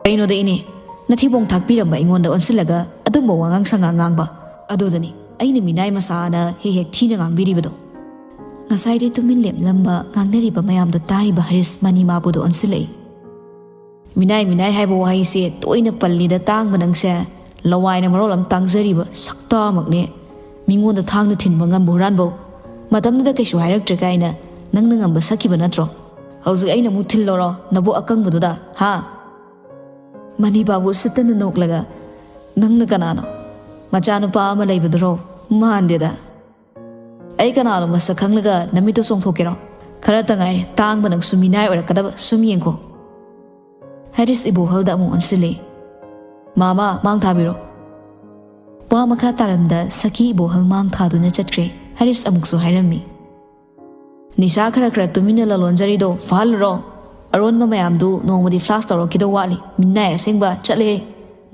ꯀꯩꯅꯣꯗ ꯏꯅꯦ, ꯅꯊꯤꯕꯣꯡ ꯊꯥꯛꯄꯤꯔꯝꯕ ꯑꯩꯉꯣꯟꯗ ꯑꯣꯟꯁꯤꯜꯂꯒ ꯑꯗꯨꯝꯕ ꯋꯥꯉꯥꯡ ꯁꯉꯥꯡ ꯉꯥꯡꯕ? ꯑꯗꯨꯗꯅꯤ ꯑꯩꯅ ꯃꯤꯅꯥꯏ ꯃꯆꯥꯅ ꯍꯦꯛ ꯍꯦꯛ ꯊꯤꯅ ꯉꯥꯡꯕꯤꯔꯤꯕꯗꯣ꯫ ꯉꯁꯥꯏꯗꯩ ꯇꯨꯃꯤꯟ ꯂꯦꯞꯂꯝꯕ ꯉꯥꯡꯅꯔꯤꯕ ꯃꯌꯥꯝꯗꯣ ꯇꯥꯔꯤꯕ ꯍꯔꯤꯁ ꯃꯅꯤ ꯃꯥꯕꯨꯗꯣ ꯑꯣꯟꯁꯤꯜꯂꯛꯏ꯫ ꯃꯤꯅꯥꯏ ꯃꯤꯅꯥꯏ ꯍꯥꯏꯕ ꯋꯥꯍꯩꯁꯦ ꯇꯣꯏꯅ ꯄꯜꯂꯤꯗ ꯇꯥꯡꯕ ꯅꯪꯁꯦ꯫ ꯂꯋꯥꯏꯅ ꯃꯔꯣꯜ ꯑꯃ ꯇꯥꯡꯖꯔꯤꯕ ꯁꯛꯇꯥꯃꯛꯅꯦ꯫ ꯃꯤꯉꯣꯟꯗ ꯊꯥꯡꯅ ꯊꯤꯟꯕ ꯉꯝꯕ ꯍꯨꯔꯥꯟꯕꯧ ꯃꯇꯝꯗꯨꯗ ꯀꯩꯁꯨ ꯍꯥꯏꯔꯛꯇ꯭ꯔꯦ ꯀꯥꯏꯅ ꯅꯪꯅ ꯉꯝꯕ ꯁꯛꯈꯤꯕ ꯅꯠꯇ꯭ꯔꯣ? ꯍꯧꯖꯤꯛ ꯑꯩꯅ ꯑꯃꯨꯛ ꯊꯤꯜꯂꯣꯔꯣ ꯅꯕꯨꯛ ꯑꯀꯪꯕꯗꯨꯗ, ꯍꯥ? ꯃꯅꯤ ꯕꯥꯕꯨ ꯎꯁꯤꯠꯇꯅ ꯅꯣꯛꯂꯒ, "ꯅꯪꯅ ꯀꯅꯥꯅꯣ? ꯃꯆꯥꯅꯨꯄꯥ ꯑꯃ ꯂꯩꯕꯗꯨꯔꯣ? ꯃꯥꯟꯗꯦꯗ꯫ ꯑꯩ ꯀꯅꯥꯅꯣ ꯃꯁꯛ ꯈꯪꯂꯒ ꯅꯃꯤꯠꯇꯣ ꯆꯣꯡꯊꯣꯛꯀꯦꯔꯣ? ꯈꯔꯇ ꯉꯥꯏꯔꯦ ꯇꯥꯡꯕ ꯅꯪꯁꯨ ꯃꯤꯅꯥꯏ ꯑꯣꯏꯔꯛꯀꯗꯕ, ꯁꯨꯝ ꯌꯦꯡꯈꯣ꯫" ꯍꯔꯤꯁ ꯏꯕꯣꯍꯜꯗ ꯑꯃꯨꯛ ꯑꯣꯟꯁꯤꯜꯂꯤ꯫ "ꯃꯥꯃ, ꯃꯥꯡ ꯊꯥꯕꯤꯔꯣ꯫" ꯋꯥ ꯃꯈꯥ ꯇꯥꯔꯝꯗ ꯁꯈꯤ ꯏꯕꯣꯍꯜ ꯃꯥꯡ ꯊꯥꯗꯨꯅ ꯆꯠꯈ꯭ꯔꯦ꯫ ꯍꯔꯤꯁ ꯑꯃꯨꯛꯁꯨ ꯍꯥꯏꯔꯝꯃꯤ, "ꯅꯤꯁꯥ ꯈꯔ ꯈꯔ ꯇꯨꯃꯤꯟꯅ ꯂꯂꯣꯟꯖꯔꯤꯗꯣ ꯐꯥꯍꯜꯂꯨꯔꯣ꯫ ꯑꯔꯣꯟꯕ ꯃꯌꯥꯝꯗꯨ ꯅꯣꯡꯃꯗꯤ ꯐ꯭ꯂꯥꯁ ꯇꯧꯔꯛꯈꯤꯗꯧ ꯋꯥꯠꯂꯤ꯫ ꯃꯤꯅꯥꯏ ꯑꯁꯦꯡꯕ ꯆꯠꯂꯦ꯫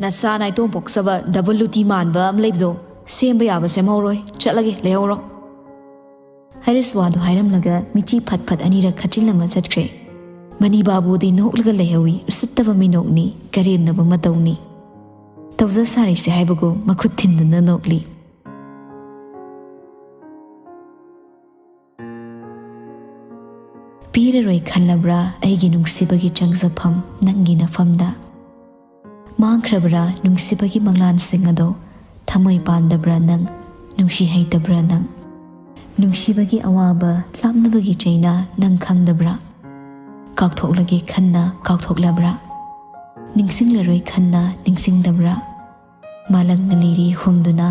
ꯅꯆꯥ ꯅꯥꯏꯇꯣꯝ ꯄꯣꯛꯆꯕ ꯗꯕꯜ ꯂꯨꯇꯤ ꯃꯥꯟꯕ ꯑꯃ ꯂꯩꯕꯗꯣ ꯁꯦꯝꯕ ꯌꯥꯕ ꯁꯦꯝꯍꯧꯔꯣꯏ꯫ ꯆꯠꯂꯒꯦ, ꯂꯩꯍꯧꯔꯣ꯫" ꯍꯔꯤꯁ ꯋꯥꯗꯨ ꯍꯥꯏꯔꯝꯂꯒ ꯃꯤꯆꯤ ꯐꯠ ꯐꯠ ꯑꯅꯤꯔꯛ ꯈꯠꯆꯤꯜꯂꯝꯃ ꯆꯠꯈ꯭ꯔꯦ꯫ ꯃꯅꯤ ꯕꯥꯕꯨꯗꯤ ꯅꯣꯛꯂꯒ ꯂꯩꯍꯧꯏ꯫ ꯎꯁꯤꯠꯇꯕ ꯃꯤꯅꯣꯛꯅꯤ, ꯀꯔꯦꯝꯅꯕ ꯃꯇꯧꯅꯤ꯫ ꯇꯧꯖ ꯁꯥꯔꯤꯁꯦ ꯍꯥꯏꯕꯒꯨꯝ ꯃꯈꯨꯠ ꯊꯤꯟꯗꯨꯅ ꯅꯣꯛꯂꯤ꯫ ꯄꯤꯔꯔꯣꯏ ꯈꯜꯂꯕ꯭ꯔꯥ ꯑꯩꯒꯤ ꯅꯨꯡꯁꯤꯕꯒꯤ ꯆꯪꯖꯐꯝ ꯅꯪꯒꯤ ꯅꯐꯝꯗ? ꯃꯥꯡꯈ꯭ꯔꯕ꯭ꯔꯥ ꯅꯨꯡꯁꯤꯕꯒꯤ ꯃꯪꯂꯥꯟꯁꯤꯡ ꯑꯗꯣ? ꯊꯃꯣꯏ ꯄꯥꯟꯗꯕ꯭ꯔꯥ ꯅꯪ? ꯅꯨꯡꯁꯤ ꯍꯩꯇꯕ꯭ꯔꯥ ꯅꯪ? ꯅꯨꯡꯁꯤꯕꯒꯤ ꯑꯋꯥꯕ, ꯂꯥꯞꯅꯕꯒꯤ ꯆꯩꯅꯥ ꯅꯪ ꯈꯪꯗꯕ꯭ꯔꯥ? ꯀꯥꯎꯊꯣꯛꯂꯒꯦ ꯈꯟꯅ ꯀꯥꯎꯊꯣꯛꯂꯕ꯭ꯔꯥ? ꯅꯤꯡꯁꯤꯡꯂꯔꯣꯏ ꯈꯟꯅ ꯅꯤꯡꯁꯤꯡꯗꯕ꯭ꯔꯥ? ꯃꯥꯂꯪꯅ ꯂꯤꯔꯤ ꯍꯨꯝꯗꯨꯅ,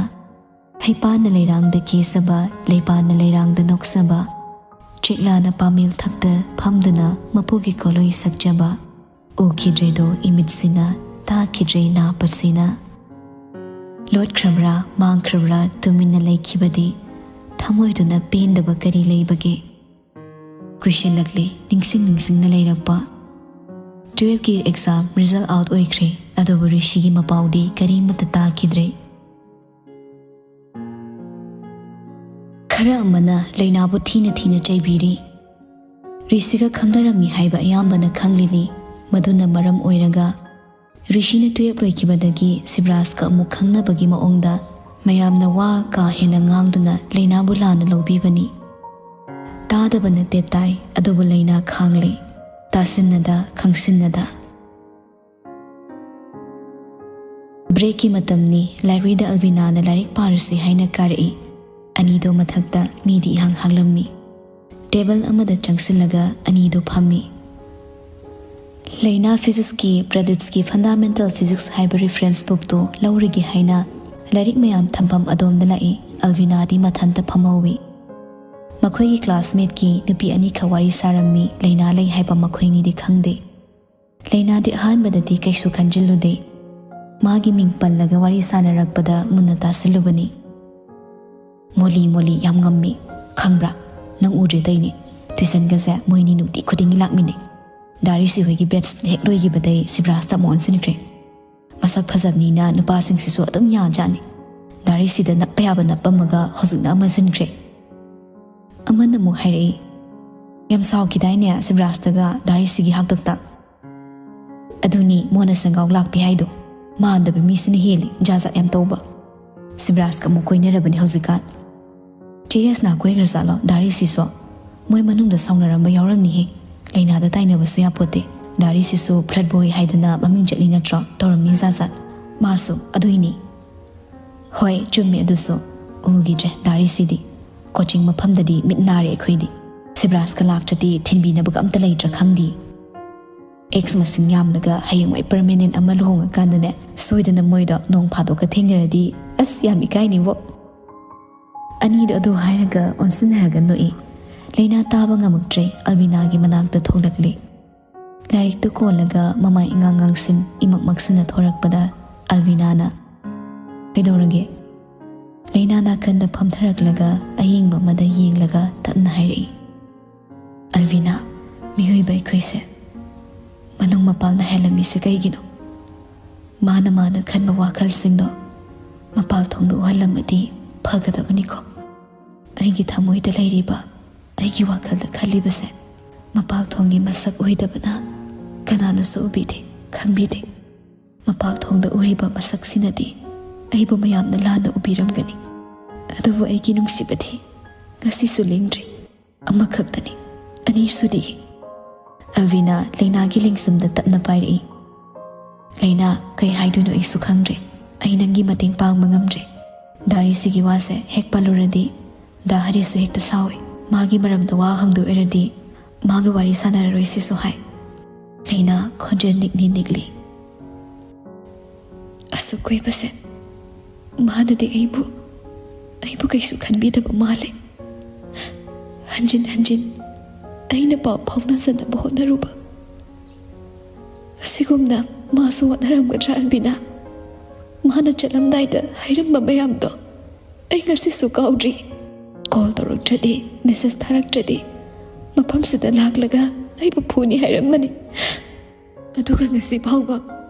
ꯍꯩꯄꯥꯅ ꯂꯩꯔꯥꯡꯗ ꯀꯦꯖꯕ, ꯂꯩꯄꯥꯅ ꯂꯩꯔꯥꯡꯗ ꯅꯣꯛꯆꯕ, ꯆꯦꯛꯂꯥꯅ ꯄꯥꯃꯦꯜ ꯊꯛꯇ ꯐꯝꯗꯨꯅ ꯃꯄꯨꯒꯤ ꯀꯣꯂꯣꯏ ꯁꯛꯆꯕ ꯎꯈꯤꯗ꯭ꯔꯦꯗꯣ ꯏꯃꯤꯠꯁꯤꯅ, ꯇꯥꯈꯤꯗ꯭ꯔꯦ ꯅꯥꯄꯁꯤꯅ꯫ ꯂꯣꯠꯈ꯭ꯔꯕ꯭ꯔꯥ ꯃꯥꯡꯈ꯭ꯔꯕ꯭ꯔꯥ ꯇꯨꯃꯤꯟꯅ ꯂꯩꯈꯤꯕꯗꯤ ꯊꯃꯣꯏꯗꯨꯅ ꯄꯦꯟꯗꯕ ꯀꯔꯤ ꯂꯩꯕꯒꯦ? ꯀꯨꯏꯁꯤꯜꯂꯛꯂꯦ ꯅꯤꯡꯁꯤꯡ ꯅꯤꯡꯁꯤꯡꯅ ꯂꯩꯔꯛꯄ꯫ ꯇꯨꯌꯦꯜꯐꯀꯤ ꯑꯦꯛꯖꯥꯝ ꯔꯤꯖꯜ ꯑꯥꯎꯠ ꯑꯣꯏꯈ꯭ꯔꯦ, ꯑꯗꯨꯕꯨ ꯔꯤꯁꯤꯒꯤ ꯃꯄꯥꯎꯗꯤ ꯀꯔꯤꯃꯠꯇ ꯇꯥꯈꯤꯗ꯭ꯔꯦ꯫ ꯈꯔ ꯑꯃꯅ ꯂꯩꯅꯥꯕꯨ ꯊꯤꯅ ꯊꯤꯅ ꯆꯩꯕꯤꯔꯤ꯫ ꯔꯤꯁꯤꯒ ꯈꯪꯅꯔꯝꯃꯤ ꯍꯥꯏꯕ ꯑꯌꯥꯝꯕꯅ ꯈꯪꯂꯤꯅꯤ꯫ ꯃꯗꯨꯅ ꯃꯔꯝ ꯑꯣꯏꯔꯒ ꯔꯤꯁꯤꯅ ꯇꯨꯌꯦꯜꯐ ꯂꯣꯏꯈꯤꯕꯗꯒꯤ ꯁꯤꯕꯔꯥꯖꯀ ꯑꯃꯨꯛ ꯈꯪꯅꯕꯒꯤ ꯃꯑꯣꯡꯗ ꯃꯌꯥꯝꯅ ꯋꯥ ꯀꯥ ꯍꯦꯟꯅ ꯉꯥꯡꯗꯨꯅ ꯂꯩꯅꯥꯕꯨ ꯂꯥꯟꯅ ꯂꯧꯕꯤꯕꯅꯤ꯫ ꯇꯥꯗꯕ ꯅꯠꯇꯦ ꯇꯥꯏ, ꯑꯗꯨꯕꯨ ꯂꯩꯅꯥ ꯈꯥꯡꯂꯦ, ꯇꯥꯁꯤꯟꯅꯗ ꯈꯪꯁꯤꯟꯅꯗ꯫ ꯕ꯭ꯔꯦꯛꯀꯤ ꯃꯇꯝꯅꯤ꯫ ꯂꯥꯏꯕ꯭ꯔꯦꯔꯤꯗ ꯑꯜꯕꯤꯅꯥꯅ ꯂꯥꯏꯔꯤꯛ ꯄꯥꯔꯁꯤ ꯍꯥꯏꯅ ꯀꯥꯔꯛꯏ꯫ ꯑꯅꯤꯗꯣ ꯃꯊꯛꯇ ꯃꯤꯗꯤ ꯏꯍꯥꯡ ꯍꯥꯡꯂꯝꯃꯤ꯫ ꯇꯦꯕꯜ ꯑꯃꯗ ꯆꯪꯁꯤꯜꯂꯒ ꯑꯅꯤꯗꯣ ꯐꯝꯃꯤ꯫ ꯂꯩꯅꯥ ꯐꯤꯖꯤꯛꯁꯀꯤ ꯄ꯭ꯔꯗꯤꯞꯁꯀꯤ ꯐꯟꯗꯥꯃꯦꯟꯇꯦꯜ ꯐꯤꯖꯤꯛꯁ ꯍꯥꯏꯕ ꯔꯤꯐꯔꯦꯟꯁ ꯕꯨꯛꯇꯨ ꯂꯧꯔꯒꯦ ꯍꯥꯏꯅ ꯂꯥꯏꯔꯤꯛ ꯃꯌꯥꯝ ꯊꯝꯐꯝ ꯑꯗꯣꯝꯗ ꯂꯥꯛꯏ꯫ ꯑꯜꯕꯤꯅꯥꯗꯤ ꯃꯊꯟꯇ ꯐꯝꯍꯧꯏ꯫ ꯃꯈꯣꯏꯒꯤ ꯀ꯭ꯂꯥꯁꯃꯦꯠꯀꯤ ꯅꯨꯄꯤ ꯑꯅꯤꯈꯛ ꯋꯥꯔꯤ ꯁꯥꯔꯝꯃꯤ꯫ ꯂꯩꯅꯥ ꯂꯩ ꯍꯥꯏꯕ ꯃꯈꯣꯏꯅꯤꯗꯤ ꯈꯪꯗꯦ꯫ ꯂꯩꯅꯥꯗꯤ ꯑꯍꯥꯟꯕꯗꯗꯤ ꯀꯩꯁꯨ ꯈꯟꯖꯤꯜꯂꯨꯗꯦ꯫ ꯃꯥꯒꯤ ꯃꯤꯡ ꯄꯜꯂꯒ ꯋꯥꯔꯤ ꯁꯥꯟꯅꯔꯛꯄꯗ ꯃꯨꯟꯅ ꯇꯥꯁꯤꯜꯂꯨꯕꯅꯤ꯫ "ꯃꯣꯂꯤ, ꯃꯣꯂꯤ ꯌꯥꯝ ꯉꯝꯃꯤ, ꯈꯪꯕ꯭ꯔꯥ? ꯅꯪ ꯎꯗ꯭ꯔꯦ ꯇꯧꯏꯅꯦ꯫ ꯇꯨꯏꯁꯟꯒꯁꯦ ꯃꯣꯏꯅꯤ ꯅꯨꯡꯇꯤ ꯈꯨꯗꯤꯡꯒꯤ ꯂꯥꯛꯃꯤꯟꯅꯩ꯫ ꯗꯥ ꯔꯤꯁꯤ ꯍꯣꯏꯒꯤ ꯕꯦꯠꯁ ꯍꯦꯛ ꯂꯣꯏꯈꯤꯕꯗꯩ ꯁꯤꯕ꯭ꯔꯥꯖꯇ ꯑꯃꯨꯛ ꯑꯣꯟꯁꯤꯟꯈ꯭ꯔꯦ꯫ ꯃꯁꯛ ꯐꯖꯕꯅꯤꯅ ꯅꯨꯄꯥꯁꯤꯡꯁꯤꯁꯨ ꯑꯗꯨꯝ ꯌꯥꯖꯥꯠꯅꯤ꯫ ꯗꯥ ꯔꯤꯁꯤꯗ ꯅꯞꯄ ꯌꯥꯕ ꯅꯞꯄꯝꯃꯒ ꯍꯧꯖꯤꯛꯅ ꯑꯃ ꯁꯤꯟꯈ꯭ꯔꯦ꯫" ꯑꯃꯅ ꯑꯃꯨꯛ ꯍꯥꯏꯔꯛꯏ, "ꯌꯥꯝ ꯁꯥꯎꯈꯤꯗꯥꯏꯅꯦ ꯁꯤꯕꯔꯥꯖꯇꯒ ꯗꯥ ꯔꯤꯁꯤꯒꯤ ꯍꯥꯛꯇꯛꯇ?" "ꯑꯗꯨꯅꯤ ꯃꯣꯟꯅ ꯁꯦꯡꯒꯥꯎ ꯂꯥꯛꯄꯤ ꯍꯥꯏꯗꯣ꯫ ꯃꯥꯟꯗꯕ ꯃꯤꯁꯤꯅ ꯍꯦꯜꯂꯤ ꯖꯥꯠ ꯖꯥꯠ ꯌꯥꯝ ꯇꯧꯕ꯫ ꯁꯤꯕꯔꯥꯖꯀ ꯑꯃꯨꯛ ꯀꯣꯏꯅꯔꯕꯅꯤ ꯍꯧꯖꯤꯛꯀꯥꯟ꯫ ꯆꯦ ꯌꯥꯁꯅꯥ ꯀꯣꯏꯈ꯭ꯔꯖꯥꯠꯂꯣ ꯗꯥ ꯔꯤꯁꯤꯁꯨ? ꯃꯣꯏ ꯃꯅꯨꯡꯗ ꯁꯥꯎꯅꯔꯝꯕ ꯌꯥꯎꯔꯝꯅꯤꯍꯦ꯫ ꯂꯩꯅꯥꯗ ꯇꯥꯏꯅꯕꯁꯨ ꯌꯥꯄꯣꯠꯇꯦ꯫ ꯗꯥ ꯔꯤꯁꯤꯁꯨ ꯐ꯭ꯂꯠ ꯕꯣꯏ ꯍꯥꯏꯗꯅ ꯃꯃꯤꯡ ꯆꯠꯂꯤ ꯅꯠꯇ꯭ꯔꯣ? ꯇꯧꯔꯝꯅꯤ ꯖꯥꯠ ꯖꯥꯠ꯫ ꯃꯥꯁꯨ ꯑꯗꯨꯏꯅꯤ꯫" "ꯍꯣꯏ, ꯆꯨꯝꯃꯦ ꯑꯗꯨꯁꯨ꯫ ꯎꯈꯤꯗ꯭ꯔꯦ ꯗꯥ ꯔꯤꯁꯤꯗꯤ꯫ ꯀꯣꯆꯤꯡ ꯃꯐꯝꯗꯗꯤ ꯃꯤꯠ ꯅꯥꯔꯦ ꯑꯩꯈꯣꯏꯗꯤ꯫ ꯁꯤꯕꯔꯥꯖꯀ ꯂꯥꯛꯇ꯭ꯔꯗꯤ ꯊꯤꯟꯕꯤꯅꯕꯒ ꯑꯝꯇ ꯂꯩꯇ꯭ꯔꯥ ꯈꯪꯗꯦ꯫ ꯑꯦꯛꯁ ꯃꯁꯤꯡ ꯌꯥꯝꯂꯒ ꯍꯌꯦꯡꯋꯥꯏ ꯄꯔꯃꯦꯅꯦꯟ ꯑꯃ ꯂꯨꯍꯣꯡꯉꯀꯥꯟꯗꯅꯦ, ꯁꯣꯏꯗꯅ ꯃꯣꯏꯗꯣ ꯅꯣꯡ ꯐꯥꯗꯣꯛꯀ ꯊꯦꯡꯅꯔꯗꯤ ꯑꯁ ꯌꯥꯝ ꯏꯀꯥꯏꯅꯤꯕꯣ꯫" ꯑꯅꯤꯗꯣ ꯑꯗꯨ ꯍꯥꯏꯔꯒ ꯑꯣꯟꯁꯤꯟꯅꯔꯒ ꯅꯣꯛꯏ꯫ ꯂꯩꯅꯥ ꯇꯥꯕ ꯉꯝꯃꯛꯇ꯭ꯔꯦ, ꯑꯜꯕꯤꯅꯥꯒꯤ ꯃꯅꯥꯛꯇ ꯊꯣꯛꯂꯛꯂꯦ꯫ ꯂꯥꯏꯔꯤꯛꯇꯨ ꯀꯣꯜꯂꯒ ꯃꯃꯥꯏ ꯏꯉꯥꯡ ꯉꯥꯡꯁꯤꯟ ꯏꯃꯛ ꯃꯛꯁꯤꯟꯅ ꯊꯣꯔꯛꯄꯗ ꯑꯜꯕꯤꯅꯥꯅ, "ꯀꯩꯗꯧꯔꯒꯦ?" ꯂꯩꯅꯥ ꯅꯥꯀꯟꯗ ꯐꯝꯊꯔꯛꯂꯒ ꯑꯌꯦꯡꯕ ꯑꯃꯗ ꯌꯦꯡꯂꯒ ꯇꯞꯅ ꯍꯥꯏꯔꯛꯏ, "ꯑꯜꯕꯤꯅꯥ, ꯃꯤꯑꯣꯏꯕ ꯑꯩꯈꯣꯏꯁꯦ ꯃꯅꯨꯡ ꯃꯄꯥꯜ ꯅꯥꯏꯍꯜꯂꯝꯃꯤꯁꯦ ꯀꯩꯒꯤꯅꯣ? ꯃꯥꯅ ꯃꯥꯅ ꯈꯟꯕ ꯋꯥꯈꯜꯁꯤꯡꯗꯣ ꯃꯄꯥꯜ ꯊꯣꯡꯗ ꯎꯍꯜꯂꯝꯃꯗꯤ ꯐꯒꯗꯕꯅꯤꯀꯣ꯫ ꯑꯩꯒꯤ ꯊꯃꯣꯏꯗ ꯂꯩꯔꯤꯕ ꯑꯩꯒꯤ ꯋꯥꯈꯜꯗ ꯈꯜꯂꯤꯕꯁꯦ ꯃꯄꯥꯜ ꯊꯣꯡꯒꯤ ꯃꯁꯛ ꯑꯣꯏꯗꯕꯅ ꯀꯅꯥꯅꯁꯨ ꯎꯕꯤꯗꯦ, ꯈꯪꯕꯤꯗꯦ꯫ ꯃꯄꯥꯜ ꯊꯣꯡꯗ ꯎꯔꯤꯕ ꯃꯁꯛꯁꯤꯅꯗꯤ ꯑꯩꯕꯨ ꯃꯌꯥꯝꯅ ꯂꯥꯟꯅ ꯎꯕꯤꯔꯝꯒꯅꯤ꯫ ꯑꯗꯨꯕꯨ ꯑꯩꯒꯤ ꯅꯨꯡꯁꯤꯕꯗꯤ ꯉꯁꯤꯁꯨ ꯂꯤꯡꯗ꯭ꯔꯤ꯫ ꯑꯃꯈꯛꯇꯅꯤ, ꯑꯅꯤꯁꯨꯗꯤ꯫" ꯑꯜꯕꯤꯅꯥ ꯂꯩꯅꯥꯒꯤ ꯂꯦꯡꯁꯨꯝꯗ ꯇꯞꯅ ꯄꯥꯏꯔꯛꯏ꯫ "ꯂꯩꯅꯥ, ꯀꯩ ꯍꯥꯏꯗꯣꯏꯅꯣ ꯑꯩꯁꯨ ꯈꯪꯗ꯭ꯔꯦ꯫ ꯑꯩ ꯅꯪꯒꯤ ꯃꯇꯦꯡ ꯄꯥꯡꯕ ꯉꯝꯗ꯭ꯔꯦ꯫ ꯗꯥꯔꯤꯁꯤꯒꯤ ꯋꯥꯁꯦ ꯍꯦꯛ ꯄꯜꯂꯨꯔꯗꯤ ꯗꯥ ꯍꯔꯤꯁꯁꯨ ꯍꯦꯛꯇ ꯁꯥꯎꯏ꯫ ꯃꯥꯒꯤ ꯃꯔꯝꯗ ꯋꯥ ꯍꯪꯗꯣꯏ ꯑꯣꯏꯔꯗꯤ ꯃꯥꯒ ꯋꯥꯔꯤ ꯁꯥꯟꯅꯔꯔꯣꯏꯁꯤꯁꯨ ꯍꯥꯏ꯫" ꯂꯩꯅꯥ ꯈꯣꯟꯖꯦꯜ ꯅꯤꯛꯂꯤ ꯅꯤꯛꯂꯤ꯫ "ꯑꯁꯨꯛ ꯀꯨꯏꯕꯁꯦ ꯃꯥꯅꯗꯤ ꯑꯩꯕꯨ, ꯑꯩꯕꯨ ꯀꯩꯁꯨ ꯈꯟꯕꯤꯗꯕ ꯃꯥꯜꯂꯦ꯫ ꯍꯟꯖꯤꯟ ꯍꯟꯖꯤꯟ ꯑꯩꯅ ꯄꯥꯎ ꯐꯥꯎꯅꯖꯅꯕ ꯍꯣꯠꯅꯔꯨꯕ꯫ ꯑꯁꯤꯒꯨꯝꯅ ꯃꯥꯁꯨ ꯍꯣꯠꯅꯔꯝꯒꯗ꯭ꯔꯥ ꯑꯜꯕꯤꯅꯥ? ꯃꯥꯅ ꯆꯠꯂꯝꯗꯥꯏꯗ ꯍꯥꯏꯔꯝꯕ ꯃꯌꯥꯝꯗꯣ ꯑꯩ ꯉꯁꯤꯁꯨ ꯀꯥꯎꯗ꯭ꯔꯤ꯫ ꯀꯣꯜ ꯇꯧꯔꯛꯇ꯭ꯔꯗꯤ, ꯃꯦꯁꯦꯖ ꯊꯥꯔꯛꯇ꯭ꯔꯗꯤ ꯃꯐꯝꯁꯤꯗ ꯂꯥꯛꯂꯒ ꯑꯩꯕꯨ ꯐꯨꯅꯤ ꯍꯥꯏꯔꯝꯕꯅꯤ꯫ ꯑꯗꯨꯒ ꯉꯁꯤ ꯐꯥꯎꯕ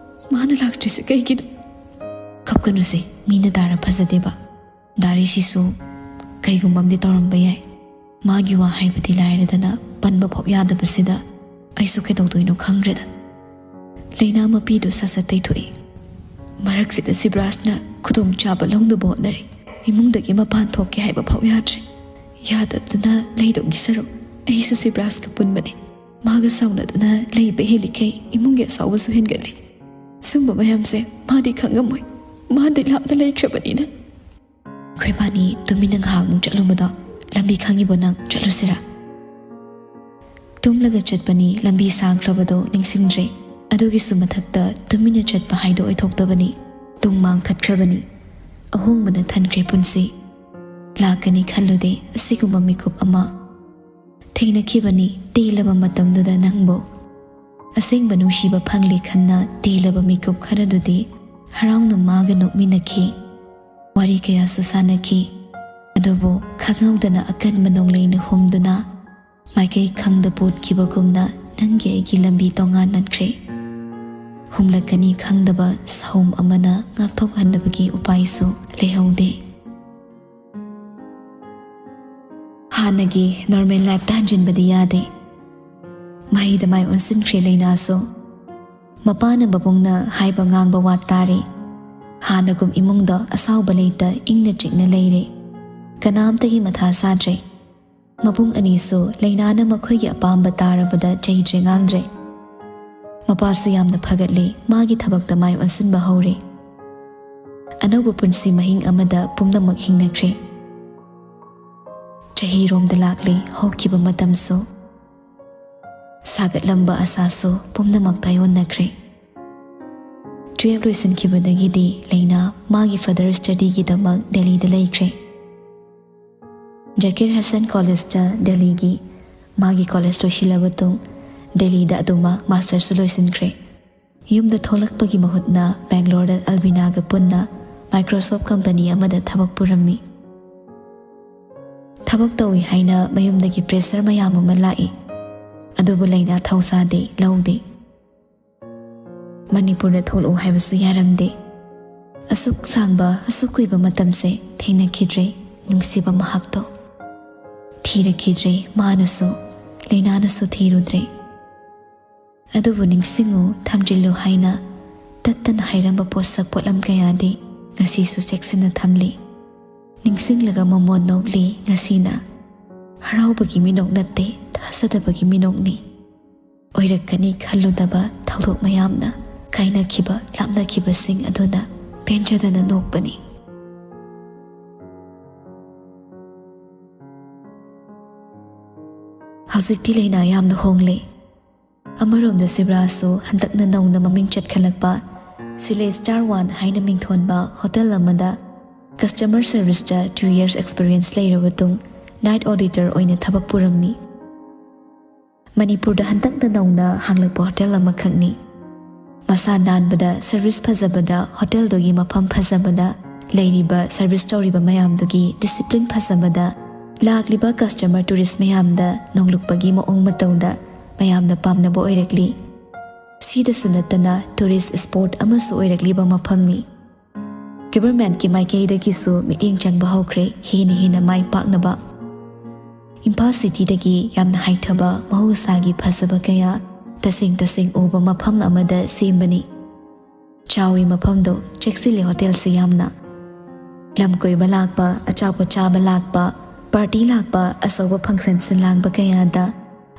ꯃꯥꯅ ꯂꯥꯛꯇ꯭ꯔꯤꯁꯦ ꯀꯩꯒꯤꯅꯣ?" "ꯀꯞꯀꯅꯨꯁꯦ, ꯃꯤꯅ ꯇꯥꯔ ꯐꯖꯗꯦꯕ꯫ ꯗꯥꯔꯤꯁꯤꯁꯨ ꯀꯩꯒꯨꯝꯕ ꯑꯃꯗꯤ ꯇꯧꯔꯝꯕ ꯌꯥꯏ꯫ ꯃꯥꯒꯤ ꯋꯥ ꯍꯥꯏꯕꯗꯤ ꯂꯥꯏꯔꯗꯅ ꯄꯟꯕ ꯐꯥꯎ ꯌꯥꯗꯕꯁꯤꯗ ꯑꯩꯁꯨ ꯀꯩꯗꯧꯗꯣꯏꯅꯣ ꯈꯪꯗ꯭ꯔꯦꯗ꯫" ꯂꯩꯅꯥ ꯃꯄꯤꯗꯨ ꯁꯠ ꯁꯠ ꯇꯩꯊꯣꯛꯏ꯫ ꯃꯔꯛꯁꯤꯗ ꯁꯤꯕ꯭ꯔꯥꯖꯅ ꯈꯨꯗꯣꯡꯆꯥꯕ ꯂꯧꯅꯕ ꯍꯣꯠꯅꯔꯤ꯫ ꯏꯃꯨꯡꯗꯒꯤ ꯃꯄꯥꯟ ꯊꯣꯛꯀꯦ ꯍꯥꯏꯕ ꯐꯥꯎ ꯌꯥꯗ꯭ꯔꯦ꯫ ꯌꯥꯗꯕꯗꯨꯅ ꯂꯩꯗꯧꯒꯤ ꯁꯔꯨꯛ ꯑꯩꯁꯨ ꯁꯤꯕ꯭ꯔꯥꯖꯀ ꯄꯨꯟꯕꯅꯤ꯫ ꯃꯥꯒ ꯁꯥꯎꯅꯗꯨꯅ ꯂꯩꯕ ꯍꯦꯜꯂꯤꯈꯩ ꯏꯃꯨꯡꯒꯤ ꯑꯁꯥꯎꯕꯁꯨ ꯍꯦꯟꯒꯠꯂꯤ꯫ ꯁꯨꯝꯕ ꯃꯌꯥꯝꯁꯦ ꯃꯥꯗꯤ ꯈꯪꯉꯝꯃꯣꯏ꯫ ꯃꯥꯗꯤ ꯂꯥꯞꯅ ꯂꯩꯈ꯭ꯔꯕꯅꯤꯅ꯫ "ꯑꯩꯈꯣꯏꯕꯥꯅꯤ ꯇꯨꯃꯤꯟꯅ ꯉꯥꯏꯍꯥꯛꯃꯨꯛ ꯆꯠꯂꯨꯕꯗꯣ ꯂꯝꯕꯤ ꯈꯪꯉꯤꯕꯣ ꯅꯪ? ꯆꯠꯂꯨꯁꯤꯔꯥ?" ꯇꯨꯝꯂꯒ ꯆꯠꯄꯅꯤ, ꯂꯝꯕꯤ ꯁꯥꯡꯈ꯭ꯔꯕꯗꯣ ꯅꯤꯡꯁꯤꯡꯗ꯭ꯔꯦ꯫ ꯑꯗꯨꯒꯤꯁꯨ ꯃꯊꯛꯇ ꯇꯨꯃꯤꯟꯅ ꯆꯠꯄ ꯍꯥꯏꯗꯣ ꯑꯣꯏꯊꯣꯛꯇꯕꯅꯤ꯫ ꯇꯨꯡ ꯃꯥꯡꯊꯠꯈ꯭ꯔꯕꯅꯤ꯫ ꯑꯍꯣꯡꯕꯅ ꯊꯟꯈ꯭ꯔꯦ ꯄꯨꯟꯁꯤ꯫ ꯂꯥꯛꯀꯅꯤ ꯈꯜꯂꯨꯗꯦ ꯑꯁꯤꯒꯨꯝꯕ ꯃꯤꯀꯨꯞ ꯑꯃ꯫ ꯊꯦꯡꯅꯈꯤꯕꯅꯤ ꯇꯦꯜꯂꯕ ꯃꯇꯝꯗꯨꯗ ꯅꯪꯕꯨ꯫ ꯑꯁꯦꯡꯕ ꯅꯨꯡꯁꯤꯕ ꯐꯪꯂꯦ ꯈꯟꯅ ꯇꯦꯜꯂꯕ ꯃꯤꯀꯨꯞ ꯈꯔꯗꯨꯗꯤ ꯍꯔꯥꯎꯅ ꯃꯥꯒ ꯅꯣꯛꯃꯤꯟꯅꯈꯤ꯫ ꯋꯥꯔꯤ ꯀꯌꯥꯁꯨ ꯁꯥꯟꯅꯈꯤ꯫ ꯑꯗꯨꯕꯨ ꯈꯪꯍꯧꯗꯅ ꯑꯀꯟꯕ ꯅꯣꯡꯂꯩꯅ ꯍꯨꯝꯗꯨꯅ ꯃꯥꯏꯀꯩ ꯈꯪꯗ ꯄꯣꯠꯈꯤꯕꯒꯨꯝꯅ ꯅꯪꯒꯤ ꯑꯩꯒꯤ ꯂꯝꯕꯤ ꯇꯣꯉꯥꯟꯅꯈ꯭ꯔꯦ꯫ ꯍꯨꯝꯂꯛꯀꯅꯤ ꯈꯪꯗꯕ ꯁꯍꯨꯝ ꯑꯃꯅ ꯉꯥꯛꯊꯣꯛꯍꯟꯅꯕꯒꯤ ꯎꯄꯥꯏꯁꯨ ꯂꯩꯍꯧꯗꯦ꯫ ꯍꯥꯟꯅꯒꯤ ꯅꯣꯔꯃꯦꯜ ꯂꯥꯏꯐꯇ ꯍꯟꯖꯤꯟꯕꯗꯤ ꯌꯥꯗꯦ꯫ ꯃꯍꯩꯗ ꯃꯥꯏ ꯑꯣꯟꯁꯤꯟꯈ꯭ꯔꯦ ꯂꯩꯅꯥꯁꯨ꯫ ꯃꯄꯥꯅ ꯃꯕꯨꯡꯅ ꯍꯥꯏꯕ ꯉꯥꯡꯕ ꯋꯥꯠ ꯇꯥꯔꯦ꯫ ꯍꯥꯟꯅꯒꯨꯝ ꯏꯃꯨꯡꯗ ꯑꯁꯥꯎꯕ ꯂꯩꯇ ꯏꯪꯅ ꯆꯤꯛꯅ ꯂꯩꯔꯦ꯫ ꯀꯅꯥꯝꯇꯒꯤ ꯃꯊꯥ ꯁꯥꯗ꯭ꯔꯦ꯫ ꯃꯕꯨꯡ ꯑꯅꯤꯁꯨ ꯂꯩꯅꯥꯅ ꯃꯈꯣꯏꯒꯤ ꯑꯄꯥꯝꯕ ꯇꯥꯔꯕꯗ ꯆꯩꯗ꯭ꯔꯦ ꯉꯥꯡꯗ꯭ꯔꯦ꯫ ꯃꯄꯥꯁꯨ ꯌꯥꯝꯅ ꯐꯒꯠꯂꯦ, ꯃꯥꯒꯤ ꯊꯕꯛꯇ ꯃꯥꯏ ꯑꯣꯟꯁꯤꯟꯕ ꯍꯧꯔꯦ꯫ ꯑꯅꯧꯕ ꯄꯨꯟꯁꯤ ꯃꯍꯤꯡ ꯑꯃꯗ ꯄꯨꯝꯅꯃꯛ ꯍꯤꯡꯅꯈ꯭ꯔꯦ꯫ ꯆꯍꯤꯔꯣꯝꯗ ꯂꯥꯛꯂꯤ, ꯍꯧꯈꯤꯕ ꯃꯇꯝꯁꯨ꯫ ꯁꯥꯒꯠꯂꯝꯕ ꯑꯁꯥꯁꯨ ꯄꯨꯝꯅꯃꯛ ꯇꯥꯏꯑꯣꯟꯅꯈ꯭ꯔꯦ꯫ ꯇꯨꯌꯦꯜꯐ ꯂꯣꯏꯁꯤꯟꯈꯤꯕꯗꯒꯤꯗꯤ ꯂꯩꯅꯥ ꯃꯥꯒꯤ ꯐꯔꯗꯔ ꯁ꯭ꯇꯗꯤꯒꯤꯗꯃꯛ ꯗꯦꯜꯂꯤꯗ ꯂꯩꯈ꯭ꯔꯦ꯫ ꯖꯀꯤꯔ ꯍꯁꯟ ꯀꯣꯂꯦꯖꯇ ꯗꯦꯜꯂꯤꯒꯤ ꯃꯥꯒꯤ ꯀꯣꯂꯦꯖ ꯂꯣꯏꯁꯤꯜꯂꯕ ꯇꯨꯡ ꯗꯦꯜꯂꯤꯗ ꯑꯗꯨꯃꯛ ꯃꯥꯁꯇꯔꯁꯨ ꯂꯣꯏꯁꯤꯟꯈ꯭ꯔꯦ꯫ ꯌꯨꯝꯗ ꯊꯣꯛꯂꯛꯄꯒꯤ ꯃꯍꯨꯠꯅ ꯕꯦꯡꯒ꯭ꯂꯣꯔꯗ ꯑꯜꯕꯤꯅꯥꯒ ꯄꯨꯟꯅ ꯃꯥꯏꯀ꯭ꯔꯣꯁꯣꯐ ꯀꯝꯄꯅꯤ ꯑꯃꯗ ꯊꯕꯛ ꯄꯨꯔꯝꯃꯤ꯫ ꯊꯕꯛ ꯇꯧꯏ ꯍꯥꯏꯅ ꯃꯌꯨꯝꯗꯒꯤ ꯄ꯭ꯔꯦꯁꯔ ꯃꯌꯥꯝ ꯑꯃ ꯂꯥꯛꯏ꯫ ꯑꯗꯨꯕꯨ ꯂꯩꯅꯥ ꯊꯧꯁꯥꯗꯦ, ꯂꯧꯗꯦ꯫ ꯃꯅꯤꯄꯨꯔꯗ ꯊꯣꯛꯂꯛꯎ ꯍꯥꯏꯕꯁꯨ ꯌꯥꯔꯝꯗꯦ꯫ ꯑꯁꯨꯛ ꯁꯥꯡꯕ, ꯑꯁꯨꯛ ꯀꯨꯏꯕ ꯃꯇꯝꯁꯦ ꯊꯦꯡꯅꯈꯤꯗ꯭ꯔꯦ ꯅꯨꯡꯁꯤꯕ ꯃꯍꯥꯛꯇꯣ꯫ ꯊꯤꯔꯛꯈꯤꯗ꯭ꯔꯦ ꯃꯥꯅꯁꯨ, ꯂꯩꯅꯥꯅꯁꯨ ꯊꯤꯔꯨꯗ꯭ꯔꯦ꯫ ꯑꯗꯨꯕꯨ ꯅꯤꯡꯁꯤꯡꯉꯨ, ꯊꯝꯖꯤꯜꯂꯨ ꯍꯥꯏꯅ ꯇꯠꯇꯅ ꯍꯥꯏꯔꯝꯕ ꯄꯣꯠꯁꯛ ꯄꯣꯠꯂꯝ ꯀꯌꯥꯗꯤ ꯉꯁꯤꯁꯨ ꯆꯦꯛꯁꯤꯟꯅ ꯊꯝꯂꯤ꯫ ꯅꯤꯡꯁꯤꯡꯂꯒ ꯃꯃꯣꯟ ꯅꯣꯛꯂꯤ ꯉꯁꯤꯅ꯫ ꯍꯔꯥꯎꯕꯒꯤ ꯃꯤꯅꯣꯛ ꯅꯠꯇꯦ, ꯊꯥꯖꯗꯕꯒꯤ ꯃꯤꯅꯣꯛꯅꯤ꯫ ꯑꯣꯏꯔꯛꯀꯅꯤ ꯈꯜꯂꯨꯗꯕ ꯊꯧꯗꯣꯛ ꯃꯌꯥꯝꯅ ꯀꯥꯏꯅꯈꯤꯕ, ꯂꯥꯞꯅꯈꯤꯕꯁꯤꯡ ꯑꯗꯨꯅ ꯄꯦꯟꯖꯗꯅ ꯅꯣꯛꯄꯅꯤ꯫ ꯍꯧꯖꯤꯛꯇꯤ ꯂꯩꯅꯥ ꯌꯥꯝꯅ ꯍꯣꯡꯂꯦ꯫ ꯑꯃꯔꯣꯝꯗ ꯁꯤꯕ꯭ꯔꯥꯁꯨ ꯍꯟꯗꯛꯅ ꯅꯧꯅ ꯃꯃꯤꯡ ꯆꯠꯈꯠꯂꯛꯄ ꯁꯤꯂꯦ ꯁ꯭ꯇꯥꯔ ꯋꯥꯟ ꯍꯥꯏꯅ ꯃꯤꯡꯊꯣꯟꯕ ꯍꯣꯇꯦꯜ ꯑꯃꯗ ꯀꯁꯇꯃꯔ ꯁꯔꯚꯤꯁꯇ ꯇꯨ ꯌꯔꯁ ꯑꯦꯛꯁꯄꯤꯔꯤꯌꯦꯟꯁ ꯂꯩꯔꯕ ꯇꯨꯡ ꯅꯥꯏꯠ ꯑꯣꯗꯤꯇꯔ ꯑꯣꯏꯅ ꯊꯕꯛ ꯄꯨꯔꯝꯃꯤ꯫ ꯃꯅꯤꯄꯨꯔꯗ ꯍꯟꯗꯛꯇ ꯅꯧꯅ ꯍꯥꯡꯂꯛꯄ ꯍꯣꯇꯦꯜ ꯑꯃꯈꯛꯅꯤ꯫ ꯃꯁꯥ ꯅꯥꯟꯕꯗ, ꯁꯔꯚꯤꯁ ꯐꯖꯕꯗ, ꯍꯣꯇꯦꯜꯗꯨꯒꯤ ꯃꯐꯝ ꯐꯖꯕꯗ, ꯂꯩꯔꯤꯕ ꯁꯔꯚꯤꯁ ꯇꯧꯔꯤꯕ ꯃꯌꯥꯝꯗꯨꯒꯤ ꯗꯤꯁꯤꯄ꯭ꯂꯤꯟ ꯐꯖꯕꯗ, ꯂꯥꯛꯂꯤꯕ ꯀꯁꯇꯃꯔ ꯇꯨꯔꯤꯁ ꯃꯌꯥꯝꯗ ꯅꯣꯡꯂꯨꯛꯄꯒꯤ ꯃꯑꯣꯡ ꯃꯇꯧꯗ ꯃꯌꯥꯝꯅ ꯄꯥꯝꯅꯕ ꯑꯣꯏꯔꯛꯂꯤ꯫ ꯁꯤꯗꯁꯨ ꯅꯠꯇꯅ ꯇꯨꯔꯤꯁ ꯁ꯭ꯄꯣꯠ ꯑꯃꯁꯨ ꯑꯣꯏꯔꯛꯂꯤꯕ ꯃꯐꯝꯅꯤ꯫ ꯒꯚꯔꯟꯃꯦꯟꯠꯀꯤ ꯃꯥꯏꯀꯩꯗꯒꯤꯁꯨ ꯃꯤꯠꯌꯦꯡ ꯆꯪꯕ ꯍꯧꯈ꯭ꯔꯦ ꯍꯦꯟꯅ ꯍꯦꯟꯅ ꯃꯥꯏ ꯄꯥꯛꯅꯕ꯫ ꯏꯝꯐꯥꯜ ꯁꯤꯇꯤꯗꯒꯤ ꯌꯥꯝꯅ ꯍꯩꯊꯕ ꯃꯍꯧꯁꯥꯒꯤ ꯐꯖꯕ ꯀꯌꯥ ꯇꯁꯦꯡ ꯇꯁꯦꯡ ꯎꯕ ꯃꯐꯝ ꯑꯃꯗ ꯁꯦꯝꯕꯅꯤ꯫ ꯆꯥꯎꯏ ꯃꯐꯝꯗꯣ, ꯆꯦꯛꯁꯤꯜꯂꯤ ꯍꯣꯇꯦꯜꯁꯦ ꯌꯥꯝꯅ꯫ ꯂꯝ ꯀꯣꯏꯕ ꯂꯥꯛꯄ, ꯑꯆꯥꯄꯣꯠ ꯆꯥꯕ ꯂꯥꯛꯄ, ꯄꯥꯔꯇꯤ ꯂꯥꯛꯄ, ꯑꯆꯧꯕ ꯐꯪꯁꯟ ꯁꯤꯟ ꯂꯥꯡꯕ ꯀꯌꯥꯗ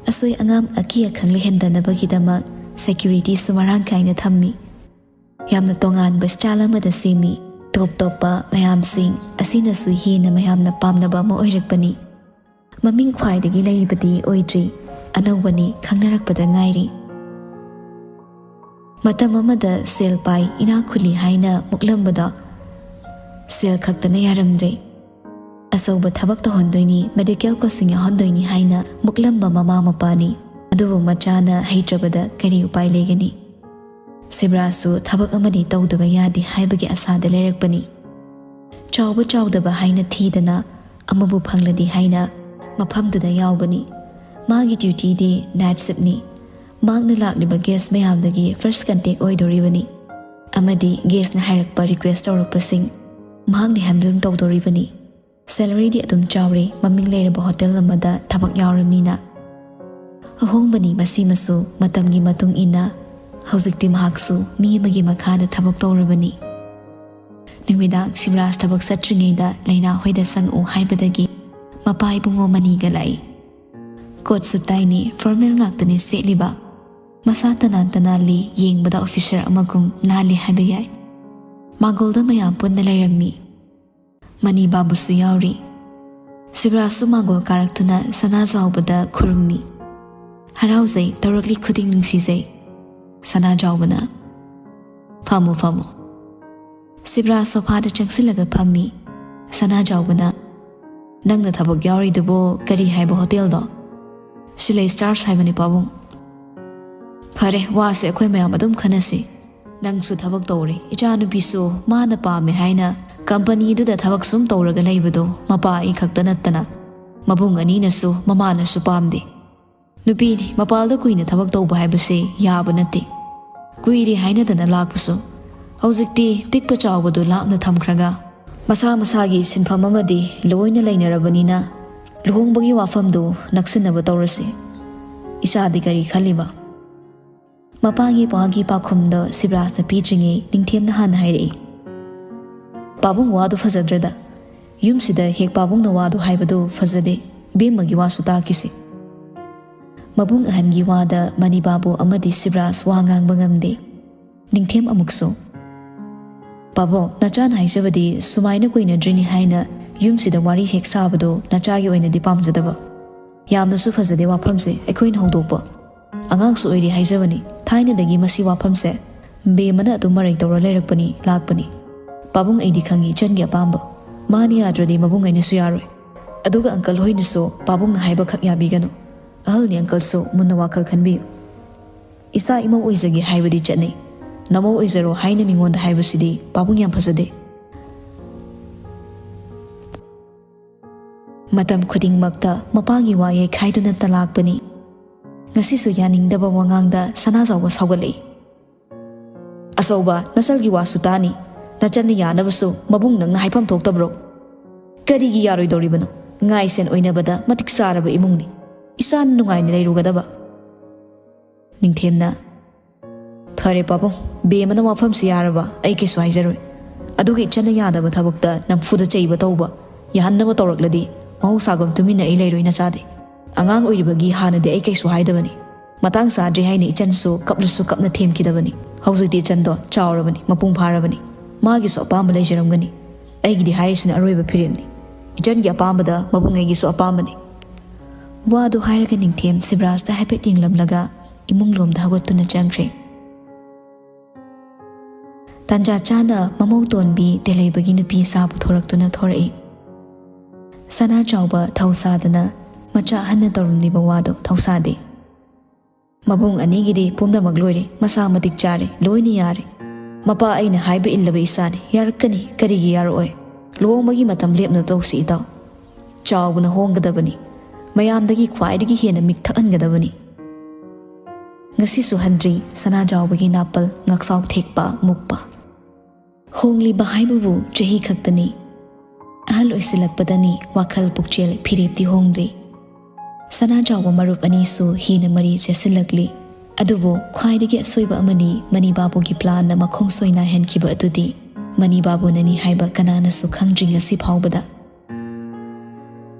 ꯑꯁꯣꯏ ꯑꯉꯥꯝ ꯑꯀꯤ ꯑꯈꯪ ꯂꯩꯍꯟꯗꯅꯕꯒꯤꯗꯃꯛ ꯁꯦꯀ꯭ꯌꯨꯔꯤꯇꯤꯁꯨ ꯃꯔꯥꯡ ꯀꯥꯏꯅ ꯊꯝꯃꯤ꯫ ꯌꯥꯝꯅ ꯇꯣꯉꯥꯟꯕ ꯁ꯭ꯇꯥꯏꯜ ꯑꯃꯗ ꯁꯦꯝꯃꯤ꯫ ꯇꯣꯞ ꯇꯣꯞꯄ ꯃꯌꯥꯝꯁꯤꯡ ꯑꯁꯤꯅꯁꯨ ꯍꯦꯟꯅ ꯃꯌꯥꯝꯅ ꯄꯥꯝꯅꯕ ꯑꯃ ꯑꯣꯏꯔꯛꯄꯅꯤ꯫ ꯃꯃꯤꯡ ꯈ꯭ꯋꯥꯏꯗꯒꯤ ꯂꯩꯕꯗꯤ ꯑꯣꯏꯗ꯭ꯔꯤ, ꯑꯅꯧꯕꯅꯤ, ꯈꯪꯅꯔꯛꯄꯗ ꯉꯥꯏꯔꯤ꯫ ꯃꯇꯝ ꯑꯃꯗ ꯁꯦꯜ ꯄꯥꯏ, ꯏꯅꯥꯛ ꯈꯨꯜꯂꯤ ꯍꯥꯏꯅ ꯃꯨꯛꯂꯝꯕꯗꯣ ꯁꯦꯜ ꯈꯛꯇꯅ ꯌꯥꯔꯝꯗ꯭ꯔꯦ꯫ ꯑꯆꯧꯕ ꯊꯕꯛ ꯇꯧꯍꯟꯗꯣꯏꯅꯤ, ꯃꯦꯗꯤꯀꯦꯜ ꯀꯣꯆꯤꯡ ꯌꯥꯎꯍꯟꯗꯣꯏꯅꯤ ꯍꯥꯏꯅ ꯃꯨꯛꯂꯝꯕ ꯃꯃꯥ ꯃꯄꯥꯅꯤ꯫ ꯑꯗꯨꯕꯨ ꯃꯆꯥꯅ ꯍꯩꯇ꯭ꯔꯕꯗ ꯀꯔꯤ ꯎꯄꯥꯏ ꯂꯩꯒꯅꯤ? ꯁꯤꯕ꯭ꯔꯥꯁꯨ ꯊꯕꯛ ꯑꯃꯗꯤ ꯇꯧꯗꯕ ꯌꯥꯗꯦ ꯍꯥꯏꯕꯒꯤ ꯑꯁꯥꯗ ꯂꯩꯔꯛꯄꯅꯤ꯫ ꯆꯥꯎꯕ ꯆꯥꯎꯗꯕ ꯍꯥꯏꯅ ꯊꯤꯗꯅ ꯑꯃꯕꯨ ꯐꯪꯂꯗꯤ ꯍꯥꯏꯅ ꯃꯐꯝꯗꯨꯗ ꯌꯥꯎꯕꯅꯤ꯫ ꯃꯥꯒꯤ ꯗ꯭ꯌꯨꯇꯤꯗꯤ ꯅꯥꯏꯠ ꯁꯤꯞꯅꯤ꯫ ꯃꯍꯥꯛꯅ ꯂꯥꯛꯂꯤꯕ ꯒꯦꯁ ꯃꯌꯥꯝꯗꯒꯤ ꯐꯥꯔꯁ ꯀꯟꯇꯦꯛ ꯑꯣꯏꯗꯣꯔꯤꯕꯅꯤ ꯑꯃꯗꯤ ꯒꯦꯁꯅ ꯍꯥꯏꯔꯛꯄ ꯔꯤꯀ꯭ꯋꯦꯁ ꯇꯧꯔꯛꯄꯁꯤꯡ ꯃꯍꯥꯛꯅ ꯍꯦꯟꯗꯜ ꯇꯧꯗꯣꯔꯤꯕꯅꯤ꯫ ꯁꯦꯂꯔꯤꯗꯤ ꯑꯗꯨꯝ ꯆꯥꯎꯔꯦ, ꯃꯃꯤꯡ ꯂꯩꯔꯕ ꯍꯣꯇꯦꯜ ꯑꯃꯗ ꯊꯕꯛ ꯌꯥꯎꯔꯕꯅꯤꯅ꯫ ꯑꯍꯣꯡꯕꯅꯤ ꯃꯁꯤꯃꯁꯨ ꯃꯇꯝꯒꯤ ꯃꯇꯨꯡ ꯏꯟꯅ꯫ ꯍꯧꯖꯤꯛꯇꯤ ꯃꯍꯥꯛꯁꯨ ꯃꯤ ꯑꯃꯒꯤ ꯃꯈꯥꯗ ꯊꯕꯛ ꯇꯧꯔꯕꯅꯤ꯫ ꯅꯨꯃꯤꯗꯥꯡ ꯁꯤꯕ꯭ꯔꯥꯖ ꯊꯕꯛ ꯆꯠꯇ꯭ꯔꯤꯉꯩꯗ ꯂꯩꯅꯥ ꯍꯣꯏꯗ ꯆꯪꯉꯛꯎ ꯍꯥꯏꯕꯗꯒꯤ ꯃꯄꯥ ꯏꯕꯨꯡꯉꯣ ꯃꯅꯤꯒ ꯂꯥꯛꯏ꯫ ꯀꯣꯠ ꯁꯨꯠ ꯇꯥꯏꯅꯤ, ꯐꯣꯔꯃꯦꯜ ꯉꯥꯛꯇꯅꯤ ꯁꯦꯠꯂꯤꯕ꯫ ꯃꯁꯥ ꯇꯅꯥꯟ ꯇꯅꯥꯜꯂꯤ, ꯌꯦꯡꯕꯗ ꯑꯣꯐꯤꯁꯔ ꯑꯃꯒꯨꯝ ꯅꯥꯜꯂꯤ ꯍꯥꯏꯕ ꯌꯥꯏ꯫ ꯃꯥꯡꯒꯣꯜꯗ ꯃꯌꯥꯝ ꯄꯨꯟꯅ ꯂꯩꯔꯝꯃꯤ꯫ ꯃꯅꯤ ꯕꯥꯕꯨꯁꯨ ꯌꯥꯎꯔꯤ꯫ ꯁꯤꯕ꯭ꯔꯥꯖꯁꯨ ꯃꯥꯡꯒꯣꯜ ꯀꯥꯔꯛꯇꯨꯅ ꯁꯅꯥꯖꯥꯎꯕꯗ ꯈꯨꯔꯨꯝꯃꯤ꯫ ꯍꯔꯥꯎꯖꯩ, ꯇꯧꯔꯛꯂꯤ ꯈꯨꯗꯤꯡ ꯅꯨꯡꯁꯤꯖꯩ꯫ ꯁꯅꯥꯖꯥꯎꯕꯅ, "ꯐꯝꯃꯨ, ꯐꯝꯃꯨ꯫" ꯁꯤꯕ꯭ꯔꯥꯖ ꯁꯣꯐꯥꯗ ꯆꯪꯁꯤꯜꯂꯒ ꯐꯝꯃꯤ꯫ ꯁꯅꯥꯖꯥꯎꯕꯅ, "ꯅꯪꯅ ꯊꯕꯛ ꯌꯥꯎꯔꯤꯗꯨꯕꯨ ꯀꯔꯤ ꯍꯥꯏꯕ ꯍꯣꯇꯦꯜꯗꯣ?" ꯁꯤ ꯂꯩ ꯁ꯭ꯇꯥꯔꯁ ꯍꯥꯏꯕꯅꯤ ꯄꯥꯕꯨꯡ꯫ ꯐꯔꯦ, ꯋꯥꯁꯦ ꯑꯩꯈꯣꯏ ꯃꯌꯥꯝ ꯑꯗꯨꯝ ꯈꯟꯅꯁꯤ꯫ ꯅꯪꯁꯨ ꯊꯕꯛ ꯇꯧꯔꯦ, ꯏꯆꯥꯅꯨꯄꯤꯁꯨ ꯃꯥꯅ ꯄꯥꯝꯃꯦ ꯍꯥꯏꯅ ꯀꯝꯄꯅꯤꯗꯨꯗ ꯊꯕꯛ ꯁꯨꯝ ꯇꯧꯔꯒ ꯂꯩꯕꯗꯣ ꯃꯄꯥ ꯑꯩ ꯈꯛꯇ ꯅꯠꯇꯅ ꯃꯕꯨꯡ ꯑꯅꯤꯅꯁꯨ ꯃꯃꯥꯅꯁꯨ ꯄꯥꯝꯗꯦ꯫ ꯅꯨꯄꯤꯅꯤ, ꯃꯄꯥꯜꯗ ꯀꯨꯏꯅ ꯊꯕꯛ ꯇꯧꯕ ꯍꯥꯏꯕꯁꯦ ꯌꯥꯕ ꯅꯠꯇꯦ꯫ ꯀꯨꯏꯔꯦ ꯍꯥꯏꯅꯗꯅ ꯂꯥꯛꯄꯁꯨ꯫ ꯍꯧꯖꯤꯛꯇꯤ ꯄꯤꯛꯄ ꯆꯥꯎꯕꯗꯨ ꯂꯥꯞꯅ ꯊꯝꯈ꯭ꯔꯒ ꯃꯁꯥ ꯃꯁꯥꯒꯤ ꯁꯤꯟꯐꯝ ꯑꯃꯗꯤ ꯂꯣꯏꯅ ꯂꯩꯅꯔꯕꯅꯤꯅ ꯂꯨꯍꯣꯡꯕꯒꯤ ꯋꯥꯐꯝꯗꯨ ꯅꯛꯁꯤꯟꯅꯕ ꯇꯧꯔꯁꯤ꯫ ꯏꯆꯥꯗꯤ ꯀꯔꯤ ꯈꯜꯂꯤꯕ? ꯃꯄꯥꯒꯤ ꯋꯥꯒꯤ ꯄꯥꯎꯈꯨꯝꯗꯣ ꯁꯤꯕ꯭ꯔꯥꯖꯅ ꯄꯤꯗ꯭ꯔꯤꯉꯩ ꯅꯤꯡꯊꯦꯝꯅ ꯍꯥꯟꯅ ꯍꯥꯏꯔꯛꯏ꯫ ꯄꯥꯕꯨꯡ, ꯋꯥꯗꯨ ꯐꯖꯗ꯭ꯔꯗ? ꯌꯨꯝꯁꯤꯗ ꯍꯦꯛ ꯄꯥꯕꯨꯡꯅ ꯋꯥꯗꯨ ꯍꯥꯏꯕꯗꯨ ꯐꯖꯗꯦ꯫ ꯏꯕꯦꯝꯃꯒꯤ ꯋꯥꯁꯨ ꯇꯥꯈꯤꯁꯤ꯫ ꯃꯕꯨꯡ ꯑꯍꯟꯒꯤ ꯋꯥꯗ ꯃꯅꯤꯕꯥꯕꯨ ꯑꯃꯗꯤ ꯁꯤꯕ꯭ꯔꯥꯖ ꯋꯥ ꯉꯥꯡꯕ ꯉꯝꯗꯦ꯫ ꯅꯤꯡꯊꯦꯝ ꯑꯃꯨꯛꯁꯨ, "ꯄꯥꯕꯨꯡ, ꯅꯆꯥꯅ ꯍꯥꯏꯖꯕꯗꯤ ꯁꯨꯃꯥꯏꯅ ꯀꯨꯏꯅꯗ꯭ꯔꯤꯅꯤ ꯍꯥꯏꯅ ꯌꯨꯝꯁꯤꯗ ꯋꯥꯔꯤ ꯍꯦꯛ ꯁꯥꯕꯗꯣ ꯅꯆꯥꯒꯤ ꯑꯣꯏꯅꯗꯤ ꯄꯥꯝꯖꯗꯕ꯫ ꯌꯥꯝꯅꯁꯨ ꯐꯖꯗꯦ ꯋꯥꯐꯝꯁꯦ ꯑꯩꯈꯣꯏꯅ ꯍꯧꯗꯣꯛꯄ꯫ ꯑꯉꯥꯡꯁꯨ ꯑꯣꯏꯔꯤ ꯍꯥꯏꯖꯕꯅꯤ, ꯊꯥꯏꯅꯗꯒꯤ ꯃꯁꯤ ꯋꯥꯐꯝꯁꯦ ꯕꯦꯝꯃꯅ ꯑꯗꯨꯝ ꯃꯔꯩ ꯇꯧꯔ ꯂꯩꯔꯛꯄꯅꯤ, ꯂꯥꯛꯄꯅꯤ꯫ ꯄꯥꯕꯨꯡ, ꯑꯩꯗꯤ ꯈꯪꯉꯤ ꯏꯆꯟꯒꯤ ꯑꯄꯥꯝꯕ꯫ ꯃꯥꯅ ꯌꯥꯗ꯭ꯔꯗꯤ ꯃꯕꯨꯡ ꯑꯩꯅꯁꯨ ꯌꯥꯔꯣꯏ꯫ ꯑꯗꯨꯒ ꯑꯪꯀꯜ ꯍꯣꯏꯅꯁꯨ ꯄꯥꯕꯨꯡꯅ ꯍꯥꯏꯕ ꯈꯛ ꯌꯥꯕꯤꯒꯅꯨ꯫ ꯑꯍꯜꯅꯤ ꯑꯪꯀꯜꯁꯨ ꯃꯨꯟꯅ ꯋꯥꯈꯜ ꯈꯟꯕꯤꯌꯨ꯫ ꯏꯆꯥ ꯏꯃꯧ ꯑꯣꯏꯖꯒꯦ ꯍꯥꯏꯕꯗꯤ ꯆꯠꯅꯩ꯫ ꯅꯃꯧ ꯑꯣꯏꯖꯔꯣ ꯍꯥꯏꯅ ꯃꯤꯉꯣꯟꯗ ꯍꯥꯏꯕꯁꯤꯗꯤ ꯄꯥꯕꯨꯡ ꯌꯥꯝ ꯐꯖꯗꯦ꯫ ꯃꯇꯝ ꯈꯨꯗꯤꯡꯃꯛꯇ ꯃꯄꯥꯒꯤ ꯋꯥ ꯌꯩꯈꯥꯏꯗꯨꯅ ꯇꯂꯥꯛꯄꯅꯤ꯫ ꯉꯁꯤꯁꯨ ꯌꯥꯅꯤꯡꯗꯕ ꯋꯥꯉꯥꯡꯗ ꯁꯅꯥꯖꯥꯎꯕ ꯁꯥꯎꯒꯠꯂꯛꯏ꯫ "ꯑꯆꯧꯕ, ꯅꯆꯜꯒꯤ ꯋꯥꯁꯨ ꯇꯥꯅꯤ꯫ ꯅꯆꯜꯅ ꯌꯥꯅꯕꯁꯨ ꯃꯕꯨꯡ ꯅꯪꯅ ꯍꯥꯏꯐꯝ ꯊꯣꯛꯇꯕ꯭ꯔꯣ? ꯀꯔꯤꯒꯤ ꯌꯥꯔꯣꯏꯗꯧꯔꯤꯕꯅꯣ? ꯉꯥꯏꯁꯦꯟ ꯑꯣꯏꯅꯕꯗ ꯃꯇꯤꯛ ꯆꯥꯔꯕ ꯏꯃꯨꯡꯅꯤ꯫ ꯏꯆꯥꯅ ꯅꯨꯡꯉꯥꯏꯅ ꯂꯩꯔꯨꯒꯗꯕ꯫" ꯅꯤꯡꯊꯦꯝꯅ, "ꯐꯔꯦ ꯄꯥꯕꯨꯡ, ꯕꯦꯝꯃꯅ ꯋꯥꯐꯝꯁꯤ ꯌꯥꯔꯕ ꯑꯩ ꯀꯩꯁꯨ ꯍꯥꯏꯖꯔꯣꯏ꯫ ꯑꯗꯨꯒ ꯏꯆꯟꯅ ꯌꯥꯗꯕ ꯊꯕꯛꯇ ꯅꯝꯐꯨꯗ ꯆꯩꯕ ꯇꯧꯕ, ꯌꯥꯍꯟꯅꯕ ꯇꯧꯔꯛꯂꯗꯤ ꯃꯍꯧꯁꯥꯒꯨꯝ ꯇꯨꯃꯤꯟꯅ ꯑꯩ ꯂꯩꯔꯣꯏ ꯅꯆꯥꯗꯤ꯫ ꯑꯉꯥꯡ ꯑꯣꯏꯔꯤꯕꯒꯤ ꯍꯥꯟꯅꯗꯤ ꯑꯩ ꯀꯩꯁꯨ ꯍꯥꯏꯗꯕꯅꯤ꯫ ꯃꯇꯥꯡ ꯆꯥꯗ꯭ꯔꯤ ꯍꯥꯏꯅ ꯏꯆꯟꯁꯨ ꯀꯞꯂꯁꯨ ꯀꯞꯅ ꯊꯦꯝꯈꯤꯗꯕꯅꯤ꯫ ꯍꯧꯖꯤꯛꯇꯤ ꯏꯆꯟꯗꯣ ꯆꯥꯎꯔꯕꯅꯤ, ꯃꯄꯨꯡ ꯐꯥꯔꯕꯅꯤ꯫ ꯃꯥꯒꯤꯁꯨ ꯑꯄꯥꯝꯕ ꯂꯩꯖꯔꯝꯒꯅꯤ꯫ ꯑꯩꯒꯤꯗꯤ ꯍꯥꯏꯔꯤꯁꯤꯅ ꯑꯔꯣꯏꯕ ꯐꯤꯔꯦꯞꯅꯤ꯫ ꯏꯆꯟꯒꯤ ꯑꯄꯥꯝꯕꯗ ꯃꯕꯨꯡ ꯑꯩꯒꯤꯁꯨ ꯑꯄꯥꯝꯕꯅꯤ꯫" ꯋꯥꯗꯨ ꯍꯥꯏꯔꯒ ꯅꯤꯡꯊꯦꯝ ꯁꯤꯕ꯭ꯔꯥꯖꯇ ꯍꯥꯏꯐꯦꯠ ꯌꯦꯡꯂꯝꯂꯒ ꯏꯃꯨꯡ ꯂꯣꯝꯗ ꯍꯧꯒꯠꯇꯨꯅ ꯆꯪꯈ꯭ꯔꯦ꯫ ꯇꯥꯟꯖꯥ ꯆꯥꯅ ꯃꯃꯧ ꯇꯣꯟꯕꯤ ꯇꯦꯂꯩꯕꯒꯤ ꯅꯨꯄꯤ ꯏꯆꯥ ꯄꯨꯊꯣꯔꯛꯇꯨꯅ ꯊꯣꯔꯛꯏ꯫ ꯁꯅꯥ ꯆꯥꯎꯕ ꯊꯧ ꯁꯥꯗꯅ ꯃꯆꯥ ꯑꯍꯟꯅ ꯇꯧꯔꯝꯂꯤꯕ ꯋꯥꯗꯣ ꯊꯧꯁꯥꯗꯦ꯫ ꯃꯕꯨꯡ ꯑꯅꯤꯒꯤꯗꯤ ꯄꯨꯝꯅꯃꯛ ꯂꯣꯏꯔꯦ, ꯃꯁꯥ ꯃꯇꯤꯛ ꯆꯥꯔꯦ, ꯂꯣꯏꯅ ꯌꯥꯔꯦ꯫ ꯃꯄꯥ ꯑꯩꯅ ꯍꯥꯏꯕ ꯏꯜꯂꯕ ꯏꯆꯥꯅꯤ, ꯌꯥꯔꯛꯀꯅꯤ, ꯀꯔꯤꯒꯤ ꯌꯥꯔꯛꯑꯣꯏ? ꯂꯨꯍꯣꯡꯕꯒꯤ ꯃꯇꯝ ꯂꯦꯞꯅ ꯇꯧꯁꯤ ꯏꯇꯥꯎ꯫ ꯆꯥꯎꯕꯅ ꯍꯣꯡꯒꯗꯕꯅꯤ, ꯃꯌꯥꯝꯗꯒꯤ ꯈ꯭ꯋꯥꯏꯗꯒꯤ ꯍꯦꯟꯅ ꯃꯤꯛ ꯊꯛꯍꯟꯒꯗꯕꯅꯤ꯫ ꯉꯁꯤꯁꯨ ꯍꯟꯗ꯭ꯔꯤ ꯁꯅꯥꯖꯥꯎꯕꯒꯤ ꯅꯥꯄꯜ ꯉꯛꯁꯥꯎ ꯊꯦꯛꯄ ꯃꯨꯛꯄ꯫ ꯍꯣꯡꯂꯤꯕ ꯍꯥꯏꯕꯕꯨ ꯆꯍꯤ ꯈꯛꯇꯅꯤ꯫ ꯑꯍꯜ ꯑꯣꯏꯁꯤꯜꯂꯛꯄꯗꯅꯤ ꯋꯥꯈꯜ ꯄꯨꯛꯆꯦꯜ ꯐꯤꯔꯦꯞꯇꯤ ꯍꯣꯡꯗ꯭ꯔꯤ꯫ ꯁꯅꯥꯖꯥꯎꯕ ꯃꯔꯨꯞ ꯑꯅꯤꯁꯨ ꯍꯦꯟꯅ ꯃꯔꯤ ꯆꯦꯠꯁꯤꯜꯂꯛꯂꯤ꯫ ꯑꯗꯨꯕꯨ ꯈ꯭ꯋꯥꯏꯗꯒꯤ ꯑꯁꯣꯏꯕ ꯑꯃꯅꯤ ꯃꯅꯤꯕꯥꯕꯨꯒꯤ ꯄ꯭ꯂꯥꯟꯅ ꯃꯈꯣꯡ ꯁꯣꯏ ꯅꯥꯏꯍꯟꯈꯤꯕ ꯑꯗꯨꯗꯤ ꯃꯅꯤꯕꯥꯕꯨꯅꯅꯤ ꯍꯥꯏꯕ ꯀꯅꯥꯅꯁꯨ ꯈꯪꯗ꯭ꯔꯤ ꯉꯁꯤ ꯐꯥꯎꯕꯗ꯫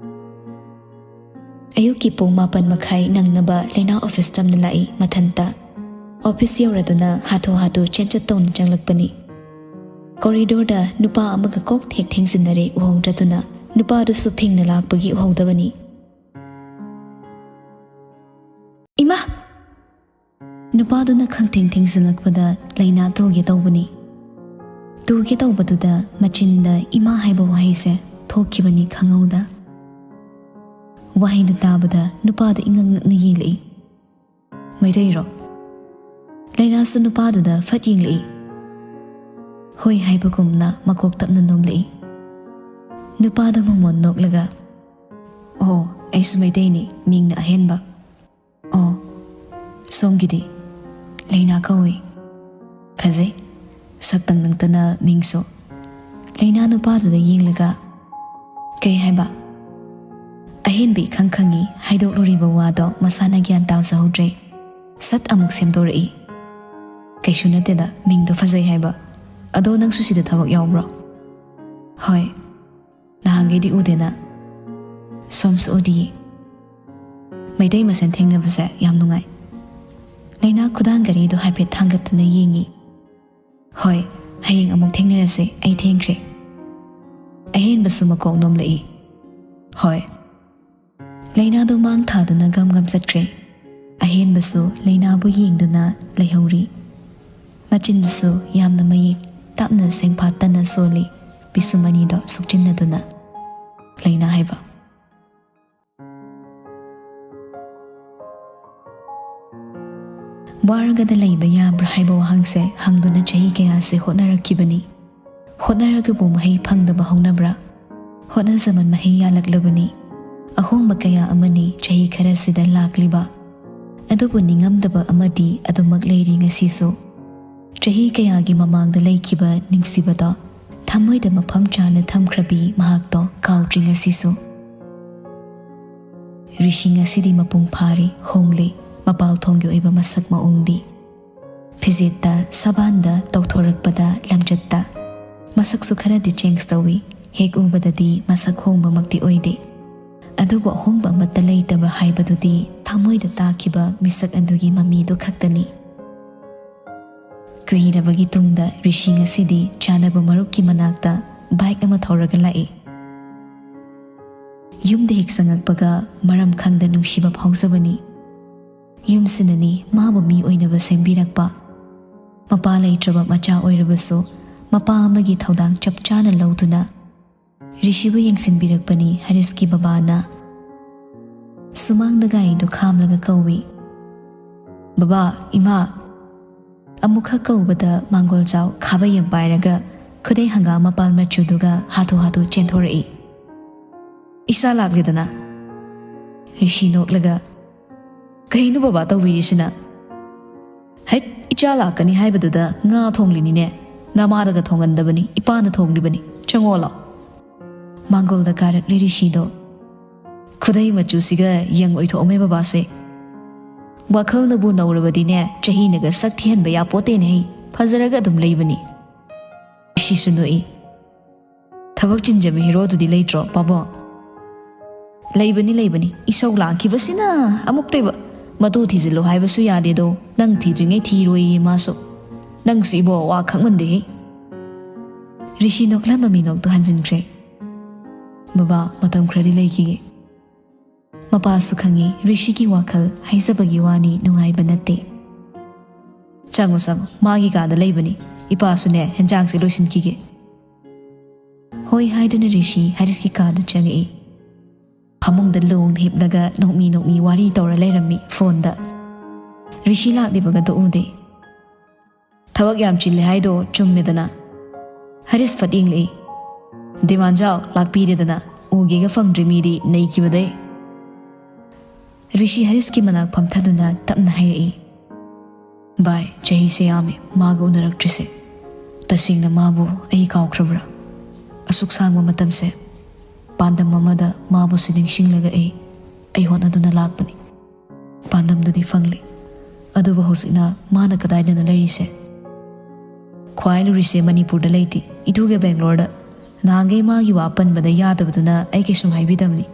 ꯑꯌꯨꯛꯀꯤ ꯄꯨꯡ ꯃꯥꯄꯟ ꯃꯈꯥꯏ ꯅꯪꯅꯕ ꯂꯩꯅꯥ ꯑꯣꯐꯤꯁ ꯇꯝꯅ ꯂꯥꯛꯏ ꯃꯊꯟꯇ꯫ ꯑꯣꯐꯤꯁ ꯌꯧꯔꯗꯨꯅ ꯍꯥꯊꯨ ꯍꯥꯊꯨ ꯆꯦꯟꯆꯠ ꯇꯧꯅ ꯆꯪꯂꯛꯄꯅꯤ꯫ ꯀꯣꯔꯤꯗꯣꯔꯗ ꯅꯨꯄꯥ ꯑꯃꯒ ꯀꯣꯛ ꯊꯦꯛ ꯊꯦꯡꯖꯤꯟꯅꯔꯦ ꯎꯍꯧꯗ꯭ꯔꯗꯨꯅ ꯅꯨꯄꯥꯗꯨꯁꯨ ꯐꯤꯡꯅ ꯂꯥꯛꯄꯒꯤ ꯎꯍꯧꯗꯕꯅꯤ꯫ ꯏꯃꯥ! ꯅꯨꯄꯥꯗꯨꯅ ꯈꯪꯊꯦꯡ ꯊꯦꯡꯖꯤꯜꯂꯛꯄꯗ ꯂꯩꯅꯥ ꯇꯨꯒꯦ ꯇꯧꯕꯅꯤ꯫ ꯇꯨꯒꯦ ꯇꯧꯕꯗꯨꯗ ꯃꯆꯤꯟꯗ ꯏꯃꯥ ꯍꯥꯏꯕ ꯋꯥꯍꯩꯁꯦ ꯊꯣꯛꯈꯤꯕꯅꯤ ꯈꯪꯍꯧꯗ꯫ ꯋꯥꯍꯩꯗꯨ ꯇꯥꯕꯗ ꯅꯨꯄꯥꯗꯨ ꯏꯉꯛ ꯉꯛꯅ ꯌꯦꯡꯂꯛꯏ꯫ ꯃꯩꯇꯩꯔꯣ? ꯂꯩꯅꯥꯁꯨ ꯅꯨꯄꯥꯗꯨꯗ ꯐꯠ ꯌꯦꯡꯂꯛꯏ꯫ ꯍꯣꯏ ꯍꯥꯏꯕꯒꯨꯝꯅ ꯃꯀꯣꯛ ꯇꯞꯅ ꯅꯣꯝꯂꯛꯏ꯫ ꯅꯨꯄꯥꯗꯨ ꯃꯣꯃꯣꯟ ꯅꯣꯛꯂꯒ, "ꯑꯣ, ꯑꯩꯁꯨ ꯃꯩꯇꯩꯅꯤ, ꯃꯤꯡꯅ ꯑꯍꯦꯟꯕ꯫" "ꯑꯣ, ꯁꯣꯝꯒꯤꯗꯤ?" "ꯂꯩꯅꯥ ꯀꯧꯏ꯫" "ꯐꯖꯩ, ꯁꯛꯇꯪ ꯅꯪꯇꯅ ꯃꯤꯡꯁꯨ꯫" ꯂꯩꯅꯥ ꯅꯨꯄꯥꯗꯨꯗ ꯌꯦꯡꯂꯒ, "ꯀꯩ ꯍꯥꯏꯕ?" ꯑꯍꯦꯟꯕ ꯏꯈꯪ ꯈꯪꯉꯤ ꯍꯥꯏꯗꯣꯛꯂꯨꯔꯤꯕ ꯋꯥꯗꯣ ꯃꯁꯥꯅ ꯒ꯭ꯌꯥꯟ ꯇꯥꯖꯍꯧꯗ꯭ꯔꯦ꯫ ꯁꯠ ꯑꯃꯨꯛ ꯁꯦꯝꯗꯣꯔꯛꯏ꯫ "ꯀꯩꯁꯨ ꯅꯠꯇꯦꯗ, ꯃꯤꯡꯗꯣ ꯐꯖꯩ ꯍꯥꯏꯕ꯫ ꯑꯗꯣ ꯅꯪꯁꯨ ꯁꯤꯗ ꯊꯕꯛ ꯌꯥꯎꯕ꯭ꯔꯣ?" "ꯍꯣꯏ, ꯅꯍꯥꯟꯈꯩꯗꯤ ꯎꯗꯦꯅ꯫" "ꯁꯣꯝꯁꯨ ꯎꯗꯤꯌꯦ꯫ ꯃꯩꯇꯩ ꯃꯁꯦꯟ ꯊꯦꯡꯅꯕꯁꯦ ꯌꯥꯝ ꯅꯨꯡꯉꯥꯏ꯫" ꯂꯩꯅꯥ ꯈꯨꯗꯥꯡ ꯘꯔꯤꯗꯣ ꯍꯥꯏꯐꯦꯠ ꯊꯥꯡꯒꯠꯇꯨꯅ ꯌꯦꯡꯉꯤ꯫ "ꯍꯣꯏ, ꯍꯌꯦꯡ ꯑꯃꯨꯛ ꯊꯦꯡꯅꯔꯁꯦ, ꯑꯩ ꯊꯦꯡꯈ꯭ꯔꯦ꯫" ꯑꯍꯦꯟꯕꯁꯨ ꯃꯀꯣꯛ ꯅꯣꯝꯂꯛꯏ꯫ "ꯍꯣꯏ꯫" ꯂꯩꯅꯥꯗꯨ ꯃꯥꯡ ꯊꯥꯗꯨꯅ ꯒꯝ ꯒꯝ ꯆꯠꯈ꯭ꯔꯦ꯫ ꯑꯍꯦꯟꯕꯁꯨ ꯂꯩꯅꯥꯕꯨ ꯌꯦꯡꯗꯨꯅ ꯂꯩꯍꯧꯔꯤ꯫ ꯃꯆꯤꯟꯗꯨꯁꯨ ꯌꯥꯝꯅ ꯃꯌꯦꯛ ꯇꯞꯅ ꯁꯦꯡꯐꯥꯠꯇꯅ ꯁꯣꯜꯂꯤ, ꯄꯤꯁꯨꯝ ꯑꯅꯤꯗꯣ ꯁꯨꯛꯆꯤꯟꯅꯗꯨꯅ꯫ ꯂꯩꯅꯥ ꯍꯥꯏꯕ꯫ ꯋꯥꯔꯒꯗ ꯂꯩꯕ ꯌꯥꯕ꯭ꯔꯥ ꯍꯥꯏꯕ ꯋꯥꯍꯪꯁꯦ ꯍꯪꯗꯨꯅ ꯆꯍꯤ ꯀꯌꯥꯁꯦ ꯍꯣꯠꯅꯔꯛꯈꯤꯕꯅꯤ꯫ ꯍꯣꯠꯅꯔꯒꯕꯨ ꯃꯍꯩ ꯐꯪꯗꯕ ꯍꯧꯅꯕ꯭ꯔꯥ? ꯍꯣꯠꯅꯖꯃꯟ ꯃꯍꯩ ꯌꯥꯜꯂꯛꯂꯕꯅꯤ꯫ ꯑꯍꯣꯡꯕ ꯀꯌꯥ ꯑꯃꯅꯤ ꯆꯍꯤ ꯈꯔꯁꯤꯗ ꯂꯥꯛꯂꯤꯕ꯫ ꯑꯗꯨꯕꯨ ꯅꯤꯡꯉꯝꯗꯕ ꯑꯃꯗꯤ ꯑꯗꯨꯃꯛ ꯂꯩꯔꯤ ꯉꯁꯤꯁꯨ꯫ ꯆꯍꯤ ꯀꯌꯥꯒꯤ ꯃꯃꯥꯡꯗ ꯂꯩꯈꯤꯕ ꯅꯨꯡꯁꯤꯕꯗꯣ ꯊꯃꯣꯏꯗ ꯃꯐꯝ ꯆꯥꯅ ꯊꯝꯈ꯭ꯔꯕꯤ ꯃꯍꯥꯛꯇꯣ ꯀꯥꯎꯗ꯭ꯔꯤ ꯉꯁꯤꯁꯨ꯫ ꯔꯤꯁꯤ ꯉꯁꯤꯗꯤ ꯃꯄꯨꯡ ꯐꯥꯔꯦ, ꯍꯣꯡꯂꯦ, ꯃꯄꯥꯜ ꯊꯣꯡꯒꯤ ꯑꯣꯏꯕ ꯃꯁꯛ ꯃꯑꯣꯡꯗꯤ꯫ ꯐꯤꯖꯦꯠꯇ, ꯁꯕꯥꯟꯗ, ꯇꯧꯊꯣꯔꯛꯄꯗ, ꯂꯝꯆꯠꯇ꯫ ꯃꯁꯛꯁꯨ ꯈꯔꯗꯤ ꯆꯦꯟꯖ ꯇꯧꯏ꯫ ꯍꯦꯛ ꯎꯕꯗꯗꯤ ꯃꯁꯛ ꯍꯣꯡꯕꯃꯛꯇꯤ ꯑꯣꯏꯗꯦ꯫ ꯑꯗꯨꯕꯨ ꯑꯍꯣꯡꯕ ꯑꯃꯠꯇ ꯂꯩꯇꯕ ꯍꯥꯏꯕꯗꯨꯗꯤ ꯊꯃꯣꯏꯗ ꯇꯥꯈꯤꯕ ꯃꯤꯁꯛ ꯑꯗꯨꯒꯤ ꯃꯃꯤꯗꯨ ꯈꯛꯇꯅꯤ꯫ ꯀꯨꯏꯔꯕꯒꯤ ꯇꯨꯡꯗ ꯔꯤꯁꯤ ꯉꯁꯤꯗꯤ ꯆꯥꯟꯅꯕ ꯃꯔꯨꯞꯀꯤ ꯃꯅꯥꯛꯇ ꯕꯥꯏꯛ ꯑꯃ ꯊꯧꯔꯒ ꯂꯥꯛꯏ꯫ ꯌꯨꯝꯗ ꯍꯦꯛ ꯆꯪꯉꯛꯄꯒ ꯃꯔꯝ ꯈꯪꯗ ꯅꯨꯡꯁꯤꯕ ꯐꯥꯎꯖꯕꯅꯤ꯫ ꯌꯨꯝꯁꯤꯅꯅꯤ ꯃꯥꯕꯨ ꯃꯤ ꯑꯣꯏꯅꯕ ꯁꯦꯝꯕꯤꯔꯛꯄ꯫ ꯃꯄꯥ ꯂꯩꯇ꯭ꯔꯕ ꯃꯆꯥ ꯑꯣꯏꯔꯕꯁꯨ ꯃꯄꯥ ꯑꯃꯒꯤ ꯊꯧꯗꯥꯡ ꯆꯞ ꯆꯥꯅ ꯂꯧꯗꯨꯅ ꯔꯤꯁꯤꯕꯨ ꯌꯦꯡꯁꯤꯟꯕꯤꯔꯛꯄꯅꯤ ꯍꯔꯤꯁꯀꯤ ꯕꯕꯥꯅ꯫ ꯁꯨꯃꯥꯡꯗ ꯒꯥꯔꯤꯗꯨ ꯈꯥꯝꯂꯒ ꯀꯧꯏ, "ꯕꯕꯥ, ꯏꯃꯥ!" ꯑꯃꯨꯛꯈꯛ ꯀꯧꯕꯗ ꯃꯥꯡꯒꯣꯜꯖꯥꯎ ꯈꯥꯕꯩ ꯑꯃ ꯄꯥꯏꯔꯒ ꯈꯨꯗꯩ ꯍꯪꯒꯥꯝ ꯃꯄꯥꯜ ꯃꯆꯨꯗꯨꯒ ꯍꯥꯊꯨ ꯍꯥꯊꯨ ꯆꯦꯟꯊꯣꯔꯛꯏ꯫ "ꯏꯆꯥ ꯂꯥꯛꯂꯦꯗꯅ?" ꯔꯤꯁꯤ ꯅꯣꯛꯂꯒ, "ꯀꯩꯅꯣ ꯕꯕꯥ ꯇꯧꯕꯤꯔꯤꯁꯤꯅ?" "ꯍꯩꯠ, ꯏꯆꯥ ꯂꯥꯛꯀꯅꯤ ꯍꯥꯏꯕꯗꯨꯗ ꯉꯥ ꯊꯣꯡꯂꯤꯅꯤꯅꯦ꯫ ꯅꯃꯥꯗꯒ ꯊꯣꯡꯒꯟꯗꯕꯅꯤ, ꯏꯄꯥꯅ ꯊꯣꯡꯂꯤꯕꯅꯤ꯫ ꯆꯪꯉꯣꯂꯣ꯫" ꯃꯥꯡꯒꯣꯜꯗ ꯀꯥꯔꯛꯂꯤ ꯔꯤꯁꯤꯗꯣ꯫ "ꯈꯨꯗꯩ ꯃꯆꯨꯁꯤꯒ ꯌꯪ ꯑꯣꯏꯊꯣꯛꯑꯝꯃꯦ ꯕꯕꯥꯁꯦ꯫ ꯋꯥꯈꯜꯅꯕꯨ ꯅꯧꯔꯕꯗꯤꯅꯦ, ꯆꯍꯤꯅꯒ ꯁꯛ ꯊꯤꯍꯟꯕ ꯌꯥꯄꯣꯠꯇꯦꯅꯦꯍꯦ꯫ ꯐꯖꯔꯒ ꯑꯗꯨꯝ ꯂꯩꯕꯅꯤ꯫" ꯔꯤꯁꯤꯁꯨ ꯅꯣꯛꯏ꯫ "ꯊꯕꯛ ꯆꯤꯟꯖꯕ ꯍꯦꯔꯣꯗꯨꯗꯤ ꯂꯩꯇ꯭ꯔꯣ, ꯄꯥꯕꯨꯡ?" "ꯂꯩꯕꯅꯤ, ꯂꯩꯕꯅꯤ꯫ ꯏꯁꯧ ꯂꯥꯡꯈꯤꯕꯁꯤꯅ ꯑꯃꯨꯛꯇꯣꯏꯕ꯫ ꯃꯇꯨ ꯊꯤꯖꯤꯜꯂꯨ ꯍꯥꯏꯕꯁꯨ ꯌꯥꯗꯦꯗꯣ, ꯅꯪ ꯊꯤꯗ꯭ꯔꯤꯉꯩ ꯊꯤꯔꯣꯏꯌꯦ ꯃꯥꯁꯨ꯫ ꯅꯪꯁꯨ ꯏꯕꯣ ꯋꯥ ꯈꯪꯃꯟꯗꯦꯍꯦ꯫" ꯔꯤꯁꯤ ꯅꯣꯛꯂꯝꯕ ꯃꯤꯅꯣꯛꯇꯨ ꯍꯟꯖꯤꯟꯈ꯭ꯔꯦ꯫ "ꯕꯕꯥ, ꯃꯇꯝ ꯈꯔꯗꯤ ꯂꯩꯈꯤꯒꯦ꯫" ꯃꯄꯥꯁꯨ ꯈꯪꯏ ꯔꯤꯁꯤꯒꯤ ꯋꯥꯈꯜ, ꯍꯥꯏꯖꯕꯒꯤ ꯋꯥꯅꯤ, ꯅꯨꯡꯉꯥꯏꯕ ꯅꯠꯇꯦ꯫ "ꯆꯪꯉꯣ, ꯆꯪꯉꯣ, ꯃꯥꯒꯤ ꯀꯥꯗ ꯂꯩꯕꯅꯤ꯫ ꯏꯄꯥꯁꯨꯅꯦ, ꯍꯦꯟꯖꯥꯡꯁꯦ ꯂꯣꯏꯁꯤꯟꯈꯤꯒꯦ꯫" ꯍꯣꯏ ꯍꯥꯏꯗꯨꯅ ꯔꯤꯁꯤ ꯍꯔꯤꯁꯀꯤ ꯀꯥꯗ ꯆꯪꯉꯛꯏ꯫ ꯐꯃꯨꯡꯗ ꯂꯣꯡꯅ ꯍꯤꯞꯂꯒ ꯅꯣꯛꯃꯤ ꯅꯣꯛꯃꯤ ꯋꯥꯔꯤ ꯇꯧꯔ ꯂꯩꯔꯝꯃꯤ ꯐꯣꯟꯗ꯫ ꯔꯤꯁꯤ ꯂꯥꯛꯂꯤꯕꯒꯗꯣ ꯎꯗꯦ꯫ ꯊꯕꯛ ꯌꯥꯝ ꯆꯤꯜꯂꯦ ꯍꯥꯏꯗꯣ ꯆꯨꯝꯃꯦꯗꯅ꯫ ꯍꯔꯤꯁ ꯐꯠ ꯌꯦꯡꯂꯛꯏ꯫ "ꯗꯤꯃꯥꯟꯖꯥꯎ, ꯂꯥꯛꯄꯤꯔꯦꯗꯅ꯫ ꯎꯒꯦꯒ ꯐꯪꯗ꯭ꯔꯤ ꯃꯤꯗꯤ ꯅꯩꯈꯤꯕꯗꯩ"꯫ ꯔꯤꯁꯤ ꯍꯔꯤꯁꯀꯤ ꯃꯅꯥꯛ ꯐꯝꯊꯗꯨꯅ ꯇꯞꯅ ꯍꯥꯏꯔꯛꯏ, "ꯚꯥꯏ, ꯆꯍꯤꯁꯦ ꯌꯥꯝꯃꯤ ꯃꯥꯒ ꯎꯅꯔꯛꯇ꯭ꯔꯤꯁꯦ꯫ ꯇꯁꯦꯡꯅ ꯃꯥꯕꯨ ꯑꯩ ꯀꯥꯎꯈ꯭ꯔꯕ꯭ꯔꯥ? ꯑꯁꯨꯛ ꯁꯥꯡꯕ ꯃꯇꯝꯁꯦ ꯄꯥꯟꯗꯝ ꯑꯃꯗ ꯃꯥꯕꯨꯁꯨ ꯅꯤꯡꯁꯤꯡꯂꯒ ꯑꯩ, ꯑꯩ ꯍꯣꯠꯅꯗꯨꯅ ꯂꯥꯛꯄꯅꯤ꯫ ꯄꯥꯟꯗꯝꯗꯨꯗꯤ ꯐꯪꯂꯦ, ꯑꯗꯨꯕꯨ ꯍꯧꯖꯤꯛꯅ ꯃꯥꯅ ꯀꯗꯥꯏꯗꯅꯣ ꯂꯩꯔꯤꯁꯦ? ꯈ꯭ꯋꯥꯏ ꯂꯨꯔꯤꯁꯦ ꯃꯅꯤꯄꯨꯔꯗ ꯂꯩꯇꯦ, ꯏꯇꯨꯒ ꯕꯦꯡꯒ꯭ꯂꯣꯔꯗ꯫ ꯅꯍꯥꯟꯈꯩ ꯃꯥꯒꯤ ꯋꯥ ꯄꯟꯕꯗ ꯌꯥꯗꯕꯗꯨꯅ ꯑꯩ ꯀꯩꯁꯨꯝ ꯍꯥꯏꯕꯤꯗꯕꯅꯤ꯫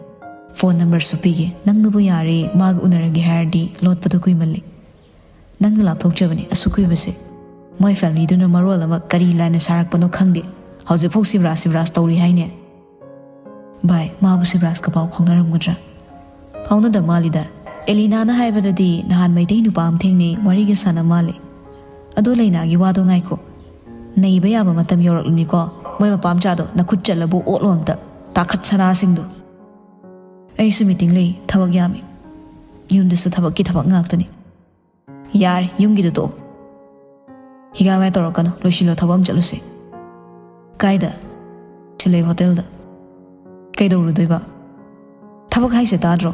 ꯐꯣꯟ ꯅꯝꯕꯔꯁꯨ ꯄꯤꯒꯦ, ꯅꯪꯅꯕꯨ ꯌꯥꯔꯦ ꯃꯥꯒ ꯎꯅꯔꯒꯦ ꯍꯥꯏꯔꯗꯤ꯫ ꯂꯣꯠꯄꯗꯣ ꯀꯨꯏꯃꯜꯂꯦ꯫ ꯅꯪꯅ ꯂꯥꯞꯊꯣꯛꯆꯕꯅꯤ ꯑꯁꯨꯛ ꯀꯨꯏꯕꯁꯦ꯫ ꯃꯣꯏ ꯐꯦꯃꯤꯂꯤꯗꯨꯅ ꯃꯔꯣꯜ ꯑꯃ ꯀꯔꯤ ꯂꯥꯟꯅ ꯁꯥꯔꯛꯄꯅꯣ ꯈꯪꯗꯦ, ꯍꯧꯖꯤꯛꯐꯥꯎ ꯁꯤꯕꯔꯥꯖ ꯁꯤꯕꯔꯥꯖ ꯇꯧꯔꯤ ꯍꯥꯏꯅꯦ"꯫ "ꯚꯥꯏ, ꯃꯥꯕꯨ ꯁꯤꯕꯔꯥꯖꯀ ꯄꯥꯎ ꯐꯥꯎꯅꯔꯝꯒꯗ꯭ꯔꯥ?" "ꯐꯥꯎꯅꯗ ꯃꯥꯜꯂꯤꯗ꯫ ꯑꯦꯂꯤꯅꯥꯅ ꯍꯥꯏꯕꯗꯗꯤ ꯅꯍꯥꯟ ꯃꯩꯇꯩ ꯅꯨꯄꯥ ꯑꯃ ꯊꯦꯡꯅꯩ, ꯋꯥꯔꯤꯒ ꯁꯥꯟꯅ ꯃꯥꯜꯂꯦ꯫ ꯑꯗꯣ ꯂꯩꯅꯥꯒꯤ ꯋꯥꯗꯣ ꯉꯥꯏꯈꯣ꯫ ꯅꯩꯕ ꯌꯥꯕ ꯃꯇꯝ ꯌꯧꯔꯛꯂꯅꯤꯀꯣ꯫ ꯃꯣꯏ ꯃꯄꯥꯝꯆꯥꯗꯣ ꯅꯈꯨꯠ ꯆꯠꯂꯕꯨ ꯑꯣꯠꯂꯣ ꯑꯝꯇ꯫ ꯇꯥꯈꯠ ꯁꯅꯥꯁꯤꯡꯗꯣ"꯫ "ꯑꯩꯁꯨ ꯃꯤꯇꯤꯡ ꯂꯩ, ꯊꯕꯛ ꯌꯥꯝꯃꯤ꯫ ꯌꯨꯝꯗꯁꯨ ꯊꯕꯛꯀꯤ ꯊꯕꯛ ꯉꯥꯛꯇꯅꯤ"꯫ "ꯌꯥꯔꯦ, ꯌꯨꯝꯒꯤꯗꯣ ꯇꯣꯛꯑꯣ꯫ ꯍꯤꯒꯥꯏ ꯋꯥꯏ ꯇꯧꯔꯛꯀꯅꯨ, ꯂꯣꯏꯁꯤꯜꯂꯣ, ꯊꯕꯛ ꯑꯃ ꯆꯠꯂꯨꯁꯦ"꯫ "ꯀꯥꯏꯗ?" "ꯁꯤꯂꯩ ꯍꯣꯇꯦꯜꯗ"꯫ "ꯀꯩꯗꯧꯔꯨꯗꯣꯏꯕ?" "ꯊꯕꯛ ꯍꯥꯏꯁꯦ ꯇꯥꯗ꯭ꯔꯣ?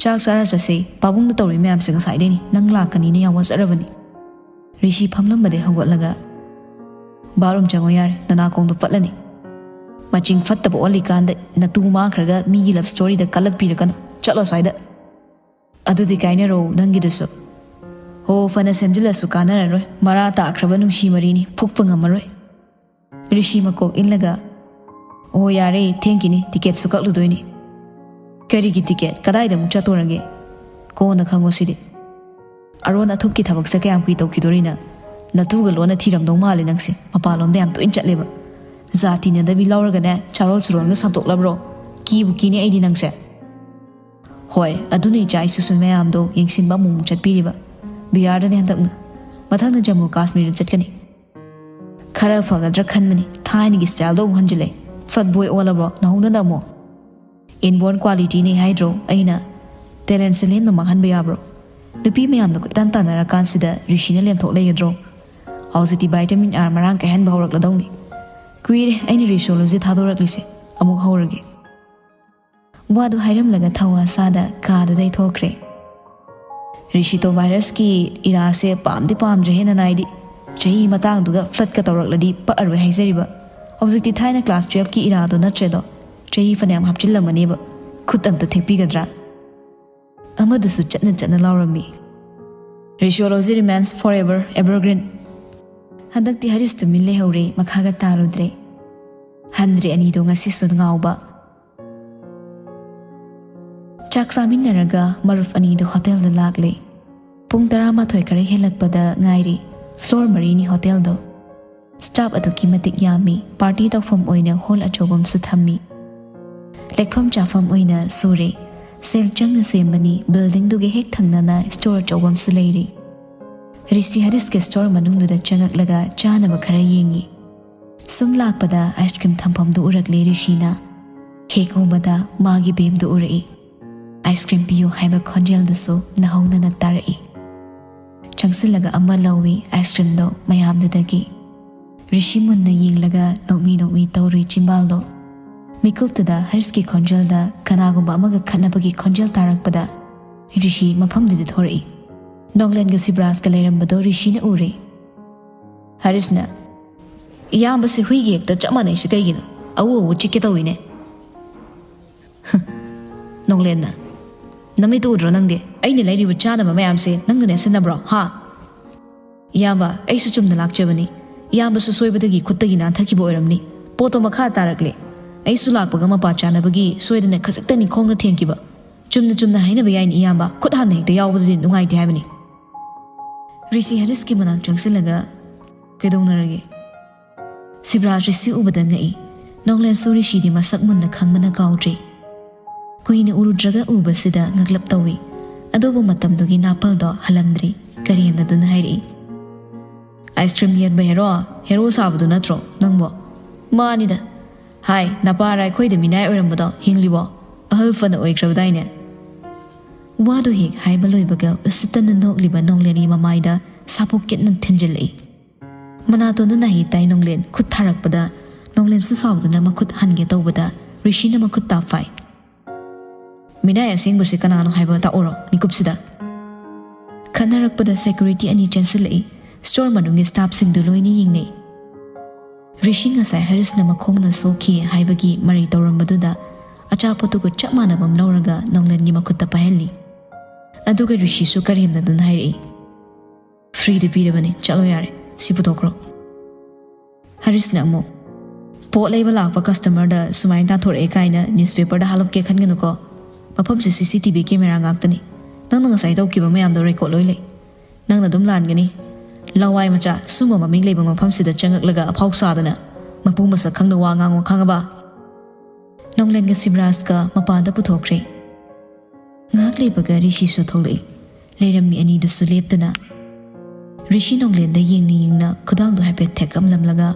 ꯆꯥꯛ ꯆꯥꯔ ꯆꯠꯁꯦ, ꯄꯥꯕꯨꯡꯅ ꯇꯧꯔꯤ ꯃꯌꯥꯝꯁꯦ ꯉꯁꯥꯏꯗꯩꯅꯤ, ꯅꯪ ꯂꯥꯛꯀꯅꯤꯅ ꯌꯥꯝ ꯋꯥꯖꯔꯕꯅꯤ"꯫ ꯔꯤꯁꯤ ꯐꯝꯂꯝꯕꯗꯩ ꯍꯧꯒꯠꯂꯒ, "ꯕꯥꯠꯔꯨꯝ ꯆꯪꯉꯣ ꯌꯥꯔꯦ, ꯅꯅꯥꯀꯣꯡꯗꯣ ꯄꯠꯂꯅꯤ꯫ ꯃꯆꯤꯡ ꯐꯠꯇꯕ ꯑꯣꯜꯂꯤꯀꯥꯟꯗ ꯅꯇꯨ ꯃꯥꯡꯈ꯭ꯔꯒ ꯃꯤꯒꯤ ꯂꯞ ꯁ꯭ꯇꯣꯔꯤꯗ ꯀꯜꯂꯛꯄꯤꯔꯛꯀꯅꯨ꯫ ꯆꯠꯂꯣ ꯑꯁ꯭ꯋꯥꯏꯗ"꯫ "ꯑꯗꯨꯗꯤ ꯀꯥꯏꯅꯔꯣ ꯅꯪꯒꯤꯗꯨꯁꯨ"꯫ "ꯍꯣ, ꯐꯅ ꯁꯦꯝꯖꯤꯜꯂꯁꯨ ꯀꯥꯟꯅꯔꯔꯣꯏ, ꯃꯔꯥ ꯇꯥꯈ꯭ꯔꯕ ꯅꯨꯡꯁꯤ ꯃꯔꯤꯅꯤ, ꯐꯨꯛꯄ ꯉꯝꯃꯔꯣꯏ"꯫ ꯔꯤꯁꯤ ꯃꯀꯣꯛ ꯏꯜꯂꯒ, "ꯑꯣ ꯌꯥꯔꯦ, ꯊꯦꯡꯈꯤꯅꯤ, ꯇꯤꯀꯦꯠꯁꯨ ꯀꯛꯂꯨꯗꯣꯏꯅꯤ"꯫ "ꯀꯔꯤꯒꯤ ꯇꯤꯀꯦꯠ? ꯀꯗꯥꯏꯗ ꯑꯃꯨꯛ ꯆꯠꯇꯣꯔꯒꯦ?" "ꯀꯣꯟꯅ ꯈꯪꯉꯣ ꯁꯤꯗꯤ"꯫ "ꯑꯔꯣꯟ ꯑꯊꯨꯞꯀꯤ ꯊꯕꯛꯁꯦ ꯀꯌꯥꯝ ꯀꯨꯏ ꯇꯧꯈꯤꯗꯣꯔꯤꯅ? ꯅꯇꯨꯒ ꯂꯣꯟꯅ ꯊꯤꯔꯝꯗꯧ ꯃꯥꯜꯂꯦ ꯅꯪꯁꯦ, ꯃꯄꯥꯟꯂꯣꯝꯗ ꯌꯥꯝ ꯇꯣꯏꯅ ꯆꯠꯂꯦꯕ꯫ ꯖꯥꯇꯤ ꯅꯗꯕꯤ ꯂꯧꯔꯒꯅꯦ, ꯆꯥꯔꯣꯜ ꯁꯨꯔꯣꯜꯒ ꯁꯟꯗꯣꯛꯂꯕ꯭ꯔꯣ? ꯀꯤꯕꯨ ꯀꯤꯅꯦ ꯑꯩꯗꯤ ꯅꯪꯁꯦ"꯫ "ꯍꯣꯏ, ꯑꯗꯨꯅ ꯏꯆꯥ ꯏꯁꯨꯁꯨ ꯃꯌꯥꯝꯗꯣ ꯌꯦꯡꯁꯤꯟꯕ ꯑꯃꯨꯛ ꯑꯃꯨꯛ ꯆꯠꯄꯤꯔꯤꯕ꯫ ꯕꯤꯍꯥꯔꯗꯅꯦ ꯍꯟꯗꯛꯅ, ꯃꯊꯪꯅ ꯖꯝꯃꯨ ꯀꯥꯁꯃꯤꯔꯗ ꯆꯠꯀꯅꯤ"꯫ "ꯈꯔ ꯐꯒꯗ꯭ꯔꯥ ꯈꯟꯕꯅꯤ, ꯊꯥꯏꯅꯒꯤ ꯁ꯭ꯇꯥꯏꯜꯗꯣ ꯑꯃꯨꯛ ꯍꯟꯖꯤꯜꯂꯦ꯫ ꯐꯠ ꯕꯣꯏ ꯑꯣꯜꯂꯕ꯭ꯔꯣ ꯅꯍꯧꯅꯅ ꯑꯃꯨꯛ?" "ꯏꯟꯕꯣꯔꯟ ꯀ꯭ꯋꯥꯂꯤꯇꯤꯅꯦ ꯍꯥꯏꯗ꯭ꯔꯣ ꯑꯩꯅ? ꯇꯦꯂꯦꯟꯁꯦ ꯂꯦꯝꯅ ꯃꯥꯡꯍꯟꯕ ꯌꯥꯕ꯭ꯔꯣ? ꯅꯨꯄꯤ ꯃꯌꯥꯝꯗꯣ ꯀꯣꯏꯇꯥꯟ ꯇꯥꯟꯅꯔꯀꯥꯟꯁꯤꯗ ꯔꯤꯁꯤꯅ ꯂꯦꯝꯊꯣꯛ ꯂꯩꯒꯗ꯭ꯔꯣ? ꯍꯧꯖꯤꯛꯇꯤ vitamin R ꯃꯔꯥꯡ ꯀꯥꯏꯍꯟꯕ ꯍꯧꯔꯛꯂꯗꯧꯅꯤ꯫ ꯀꯨꯏꯔꯦ ꯑꯩꯅ Rhisiology ꯊꯥꯗꯣꯔꯛꯂꯤꯁꯦ꯫ ꯑꯃꯨꯛ ꯍꯧꯔꯒꯦ꯫ ꯋꯥꯗꯨ ꯍꯥꯏꯔꯝꯂꯒ ꯊꯧꯋꯥ ꯁꯥꯗ ꯀꯥꯗꯨꯗꯩ ꯊꯣꯛꯈ꯭ꯔꯦ꯫ Rhisitoviriusꯀꯤ ꯏꯔꯥꯁꯦ ꯄꯥꯝꯗꯤ ꯄꯥꯝꯗ꯭ꯔꯦꯍꯦ ꯅꯅꯥꯏꯗꯤ꯫ ꯆꯍꯤ ꯃꯇꯥꯡꯗꯨꯒ flirtꯀ ꯇꯧꯔꯛꯂꯗꯤ ꯄꯛꯑꯔꯣꯏ ꯍꯥꯏꯖꯔꯤꯕ꯫ ꯍꯧꯖꯤꯛꯇꯤ ꯊꯥꯏꯅ class twelveꯀꯤ ꯏꯔꯥꯗꯣ ꯅꯠꯇ꯭ꯔꯦꯗꯣ꯫ ꯆꯍꯤ ꯐꯅꯌꯥꯝ ꯍꯥꯞꯆꯤꯜꯂꯝꯃꯅꯦꯕ꯫ ꯈꯨꯠ ꯑꯝꯇ ꯊꯦꯛꯄꯤꯒꯗ꯭ꯔꯥ? ꯑꯃꯗꯨꯁꯨ ꯆꯠꯅ ꯆꯠꯅ ꯂꯥꯎꯔꯝꯃꯤ꯫ Rhisiology remains forever evergreen꯫ ꯍꯟꯗꯛꯇꯤ ꯍꯔꯤꯁ ꯇꯨꯃꯤꯟ ꯂꯩꯍꯧꯔꯦ, ꯃꯈꯥꯒ ꯇꯥꯔꯨꯗ꯭ꯔꯦ꯫ ꯍꯟꯗ꯭ꯔꯦ ꯑꯅꯤꯗꯣ ꯉꯁꯤꯁꯨ ꯉꯥꯎꯕ꯫ ꯆꯥꯛ ꯆꯥꯃꯤꯟꯅꯔꯒ ꯃꯔꯨꯞ ꯑꯅꯤꯗꯣ ꯍꯣꯇꯦꯜꯗ ꯂꯥꯛꯂꯦ꯫ ꯄꯨꯡ ꯇꯔꯥꯃꯥꯊꯣꯏ ꯈꯔ ꯍꯦꯜꯂꯛꯄꯗ ꯉꯥꯏꯔꯤ꯫ Floor ꯃꯔꯤꯅꯤ ꯍꯣꯇꯦꯜꯗꯣ꯫ Staff ꯑꯗꯨꯛꯀꯤ ꯃꯇꯤꯛ ꯌꯥꯝꯃꯤ꯫ Party ꯇꯧꯐꯝ ꯑꯣꯏꯅ hall ꯑꯆꯧꯕ ꯑꯃꯁꯨ ꯊꯝꯃꯤ꯫ ꯂꯦꯛꯐꯝ ꯆꯥꯐꯝ ꯑꯣꯏꯅ ꯁꯨꯔꯦ꯫ ꯁꯦꯜ ꯆꯪꯅ ꯁꯦꯝꯕꯅꯤ꯫ Buildingꯗꯨꯒꯤ ꯍꯦꯛ ꯊꯪꯅꯅ store ꯑꯆꯧꯕ ꯑꯃꯁꯨ ꯂꯩꯔꯤ꯫ ꯔꯤꯁꯤ ꯍꯔꯤꯁꯀꯤ store ꯃꯅꯨꯡꯗꯨꯗ ꯆꯪꯉꯛꯂꯒ ꯆꯥꯅꯕ ꯈꯔ ꯌꯦꯡꯉꯤ꯫ ꯁꯨꯝ ꯂꯥꯛꯄꯗ ice cream ꯊꯝꯐꯝꯗꯨ ꯎꯔꯛꯂꯦ ꯔꯤꯁꯤꯅ꯫ ꯍꯦꯛ ꯎꯕꯗ ꯃꯥꯒꯤ ꯕꯦꯝꯗꯨ ꯎꯔꯛꯏ꯫ Ice cream ꯄꯤꯌꯨ ꯍꯥꯏꯕ ꯈꯣꯟꯖꯦꯜꯗꯨꯁꯨ ꯅꯥꯍꯧꯅꯅ ꯇꯥꯔꯛꯏ꯫ ꯆꯪꯁꯤꯜꯂꯒ ꯑꯃ ꯂꯧꯏ ice creamꯗꯣ ꯃꯌꯥꯝꯗꯨꯗꯒꯤ꯫ ꯔꯤꯁꯤ ꯃꯨꯟꯅ ꯌꯦꯡꯂꯒ ꯅꯣꯛꯃꯤ ꯅꯣꯛꯃꯤ ꯇꯧꯔꯨꯏ ꯆꯤꯝꯕꯥꯜꯗꯣ꯫ ꯃꯤꯀꯨꯞꯇꯨꯗ ꯍꯔꯤꯁꯀꯤ ꯈꯣꯟꯖꯦꯜꯗ ꯀꯅꯥꯒꯨꯝꯕ ꯑꯃꯒ ꯈꯠꯅꯕꯒꯤ ꯈꯣꯟꯖꯦꯜ ꯇꯥꯔꯛꯄꯗ ꯔꯤꯁꯤ ꯃꯐꯝꯗꯨꯗ ꯊꯣꯔꯛꯏ꯫ ꯅꯣꯡꯂꯦꯟꯒ ꯁꯤꯕ꯭ꯔꯥꯖꯀ ꯂꯩꯔꯝꯕꯗꯣ ꯔꯤꯁꯤꯅ ꯎꯔꯦ꯫ ꯍꯔꯤꯁꯅ, "ꯏꯌꯥꯝꯕꯁꯦ ꯍꯨꯏꯒꯤ ꯍꯦꯛꯇ ꯆꯞ ꯃꯥꯟꯅꯩꯁꯦ ꯀꯩꯒꯤꯅꯣ? ꯑꯎ ꯑꯎ ꯆꯤꯛꯀꯦ ꯇꯧꯏꯅꯦ꯫" ꯅꯣꯡꯂꯦꯟꯅ, "ꯅꯃꯤꯠꯇꯨ ꯎꯗ꯭ꯔꯣ ꯅꯪꯗꯤ? ꯑꯩꯅ ꯂꯩꯔꯤꯕ ꯆꯥꯅꯕ ꯃꯌꯥꯝꯁꯦ ꯅꯪꯅ ꯅꯦꯠꯁꯤꯟꯅꯕ꯭ꯔꯣ, ꯍꯥ?" "ꯏꯌꯥꯝꯕ, ꯑꯩꯁꯨ ꯆꯨꯝꯅ ꯂꯥꯛꯆꯕꯅꯤ꯫ ꯏꯌꯥꯝꯕꯁꯨ ꯁꯣꯏꯕꯗꯒꯤ ꯈꯨꯠꯇꯒꯤ ꯅꯥꯟꯊꯈꯤꯕ ꯑꯣꯏꯔꯝꯅꯤ꯫ ꯄꯣꯠꯇꯣ ꯃꯈꯥ ꯇꯥꯔꯛꯂꯦ꯫ ꯑꯩꯁꯨ ꯂꯥꯛꯄꯒ ꯃꯄꯥ ꯆꯥꯅꯕꯒꯤ ꯁꯣꯏꯗꯅ ꯈꯖꯤꯛꯇꯅꯤ ꯈꯣꯡꯅ ꯊꯦꯡꯈꯤꯕ꯫ ꯆꯨꯝꯅ ꯆꯨꯝꯅ ꯍꯥꯏꯅꯕ ꯌꯥꯏꯅꯤ ꯏꯌꯥꯝꯕ, ꯈꯨꯠ ꯍꯥꯟꯅ ꯍꯦꯛꯇ ꯌꯥꯎꯕꯗꯨꯗꯤ ꯅꯨꯡꯉꯥꯏꯇꯦ ꯍꯥꯏꯕꯅꯤ꯫" ꯔꯤꯁꯤ ꯍꯔꯤꯁꯀꯤ ꯃꯅꯥꯛ ꯆꯪꯁꯤꯜꯂꯒ, "ꯀꯩꯗꯧꯅꯔꯒꯦ?" ꯁꯤꯕ꯭ꯔꯥꯖ ꯔꯤꯁꯤ ꯎꯕꯗ ꯉꯛꯏ꯫ ꯅꯣꯡꯂꯦꯟꯁꯨ ꯔꯤꯁꯤꯗꯤ ꯃꯁꯛ ꯃꯨꯟꯅ ꯈꯪꯕꯅ ꯀꯥꯎꯗ꯭ꯔꯤ꯫ ꯀꯨꯏꯅ ꯎꯔꯨꯗ꯭ꯔꯒ ꯎꯕꯁꯤꯗ ꯉꯛꯂꯞ ꯇꯧꯏ꯫ ꯑꯗꯨꯕꯨ ꯃꯇꯝꯗꯨꯒꯤ ꯅꯥꯄꯜꯗꯣ ꯍꯜꯂꯝꯗ꯭ꯔꯤ꯫ ꯀꯔꯦꯝꯅꯗꯨꯅ ꯍꯥꯏꯔꯛꯏ, "Ice cream ꯌꯦꯟꯕ ꯍꯦꯔꯣ, ꯍꯦꯔꯣ ꯁꯥꯕꯗꯨ ꯅꯠꯇ꯭ꯔꯣ ꯅꯪꯕꯣ?" "ꯃꯥꯅꯤꯗ꯫ ꯍꯥꯏ, ꯅꯄꯥꯔ ꯑꯩꯈꯣꯏꯗ ꯃꯤꯅꯥꯏ ꯑꯣꯏꯔꯝꯕꯗꯣ ꯍꯤꯡꯂꯤꯕꯣ? ꯑꯍꯜ ꯐꯅ ꯑꯣꯏꯈ꯭ꯔꯕꯗꯥꯏꯅꯦ?" ꯋꯥꯗꯨ ꯍꯦꯛ ꯍꯥꯏꯕ ꯂꯣꯏꯕꯒ ꯎꯁꯤꯠꯇꯅ ꯅꯣꯛꯂꯤꯕ ꯅꯣꯡꯂꯦꯟꯒꯤ ꯃꯃꯥꯏꯗ ꯁꯥꯄꯣꯛ ꯀꯦꯠꯅ ꯊꯤꯟꯖꯤꯜꯂꯛꯏ꯫ ꯃꯅꯥꯇꯣꯟꯗ ꯅꯥꯍꯤ ꯇꯥꯏ ꯅꯣꯡꯂꯦꯟ ꯈꯨꯠ ꯊꯥꯔꯛꯄꯗ ꯅꯣꯡꯂꯦꯟꯁꯨ ꯁꯥꯎꯗꯨꯅ ꯃꯈꯨꯠ ꯍꯟꯒꯦ ꯇꯧꯕꯗ ꯔꯤꯁꯤꯅ ꯃꯈꯨꯠ ꯇꯥꯐꯥꯏ꯫ "ꯃꯤꯅꯥꯏ ꯑꯁꯦꯡꯕꯁꯤ ꯀꯅꯥꯅꯣ ꯍꯥꯏꯕ ꯇꯥꯛꯎꯔꯣ ꯃꯤꯀꯨꯞꯁꯤꯗ"꯫ ꯈꯠꯅꯔꯛꯄꯗ ꯁꯦꯀ꯭ꯌꯨꯔꯤꯇꯤ ꯑꯅꯤ ꯆꯦꯟꯁꯤꯜꯂꯛꯏ꯫ ꯁ꯭ꯇꯣꯔ ꯃꯅꯨꯡꯒꯤ ꯁ꯭ꯇꯥꯐꯁꯤꯡꯗꯨ ꯂꯣꯏꯅ ꯌꯦꯡꯅꯩ꯫ ꯔꯤꯁꯤ ꯉꯁꯥꯏ ꯍꯔꯤꯁꯅ ꯃꯈꯣꯡꯅ ꯁꯣꯛꯈꯤ ꯍꯥꯏꯕꯒꯤ ꯃꯔꯩ ꯇꯧꯔꯝꯕꯗꯨꯗ ꯑꯆꯥꯄꯣꯠꯇꯨꯒ ꯆꯞ ꯃꯥꯟꯅꯕ ꯑꯃ ꯂꯧꯔꯒ ꯅꯣꯡꯂꯦꯟꯒꯤ ꯃꯈꯨꯠꯇ ꯄꯥꯏꯍꯜꯂꯤ꯫ ꯑꯗꯨꯒ ꯔꯤꯁꯤꯁꯨ ꯀꯔꯦꯝꯅꯗꯨꯅ ꯍꯥꯏꯔꯛꯏ, "ꯐ꯭ꯔꯤꯗ ꯄꯤꯔꯕꯅꯤ, ꯆꯠꯂꯣ ꯌꯥꯔꯦ, ꯁꯤ ꯄꯨꯊꯣꯛꯈ꯭ꯔꯣ"꯫ ꯍꯔꯤꯁꯅ ꯑꯃꯨꯛ, "ꯄꯣꯠ ꯂꯩꯕ ꯂꯥꯛꯄ ꯀꯁꯇꯃꯔꯗ ꯁꯨꯃꯥꯏꯅ ꯇꯥꯟꯊꯣꯔꯛꯑꯦ ꯀꯥꯏꯅ ꯅ꯭ꯌꯨꯁꯄꯦꯄꯔꯗ ꯍꯥꯞꯂꯛꯀꯦ ꯈꯟꯒꯅꯨꯀꯣ꯫ ꯃꯐꯝꯁꯤ ꯁꯤ ꯁꯤ ꯇꯤ ꯚꯤ ꯀꯦꯃꯦꯔꯥ ꯉꯥꯛꯇꯅꯤ꯫ ꯅꯪꯅ ꯉꯁꯥꯏ ꯇꯧꯈꯤꯕ ꯃꯌꯥꯝꯗꯣ ꯔꯦꯀꯣꯔꯗ ꯂꯣꯏ ꯂꯩ꯫ ꯅꯪꯅ ꯑꯗꯨꯝ ꯂꯥꯟꯒꯅꯤ꯫ ꯂꯋꯥꯏ ꯃꯆꯥ, ꯁꯨꯝꯕ ꯃꯃꯤꯡ ꯂꯩꯕ ꯃꯐꯝꯁꯤꯗ ꯆꯪꯉꯛꯂꯒ ꯑꯐꯥꯎ ꯁꯥꯗꯅ ꯃꯄꯨ ꯃꯁꯛ ꯈꯪꯅ ꯋꯥ ꯉꯥꯡꯉꯣ, ꯈꯪꯉꯕ?" ꯅꯣꯡꯂꯦꯟꯒ ꯁꯤꯕꯔꯥꯖꯀ ꯃꯄꯥꯟꯗ ꯄꯨꯊꯣꯛꯈ꯭ꯔꯦ꯫ ꯉꯥꯏꯍꯥꯛ ꯂꯩꯕꯒ ꯔꯤꯁꯤꯁꯨ ꯊꯣꯛꯂꯛꯏ꯫ ꯂꯩꯔꯝꯃꯤ ꯑꯅꯤꯗꯨꯁꯨ ꯂꯦꯞꯇꯅ ꯔꯤꯁꯤ ꯅꯣꯡꯂꯦꯟꯗ ꯌꯦꯡꯅ ꯌꯦꯡꯅ ꯈꯨꯗꯥꯡꯗꯣ ꯍꯥꯏꯐꯦꯠ ꯊꯦꯛꯑꯝꯂꯝꯂꯒ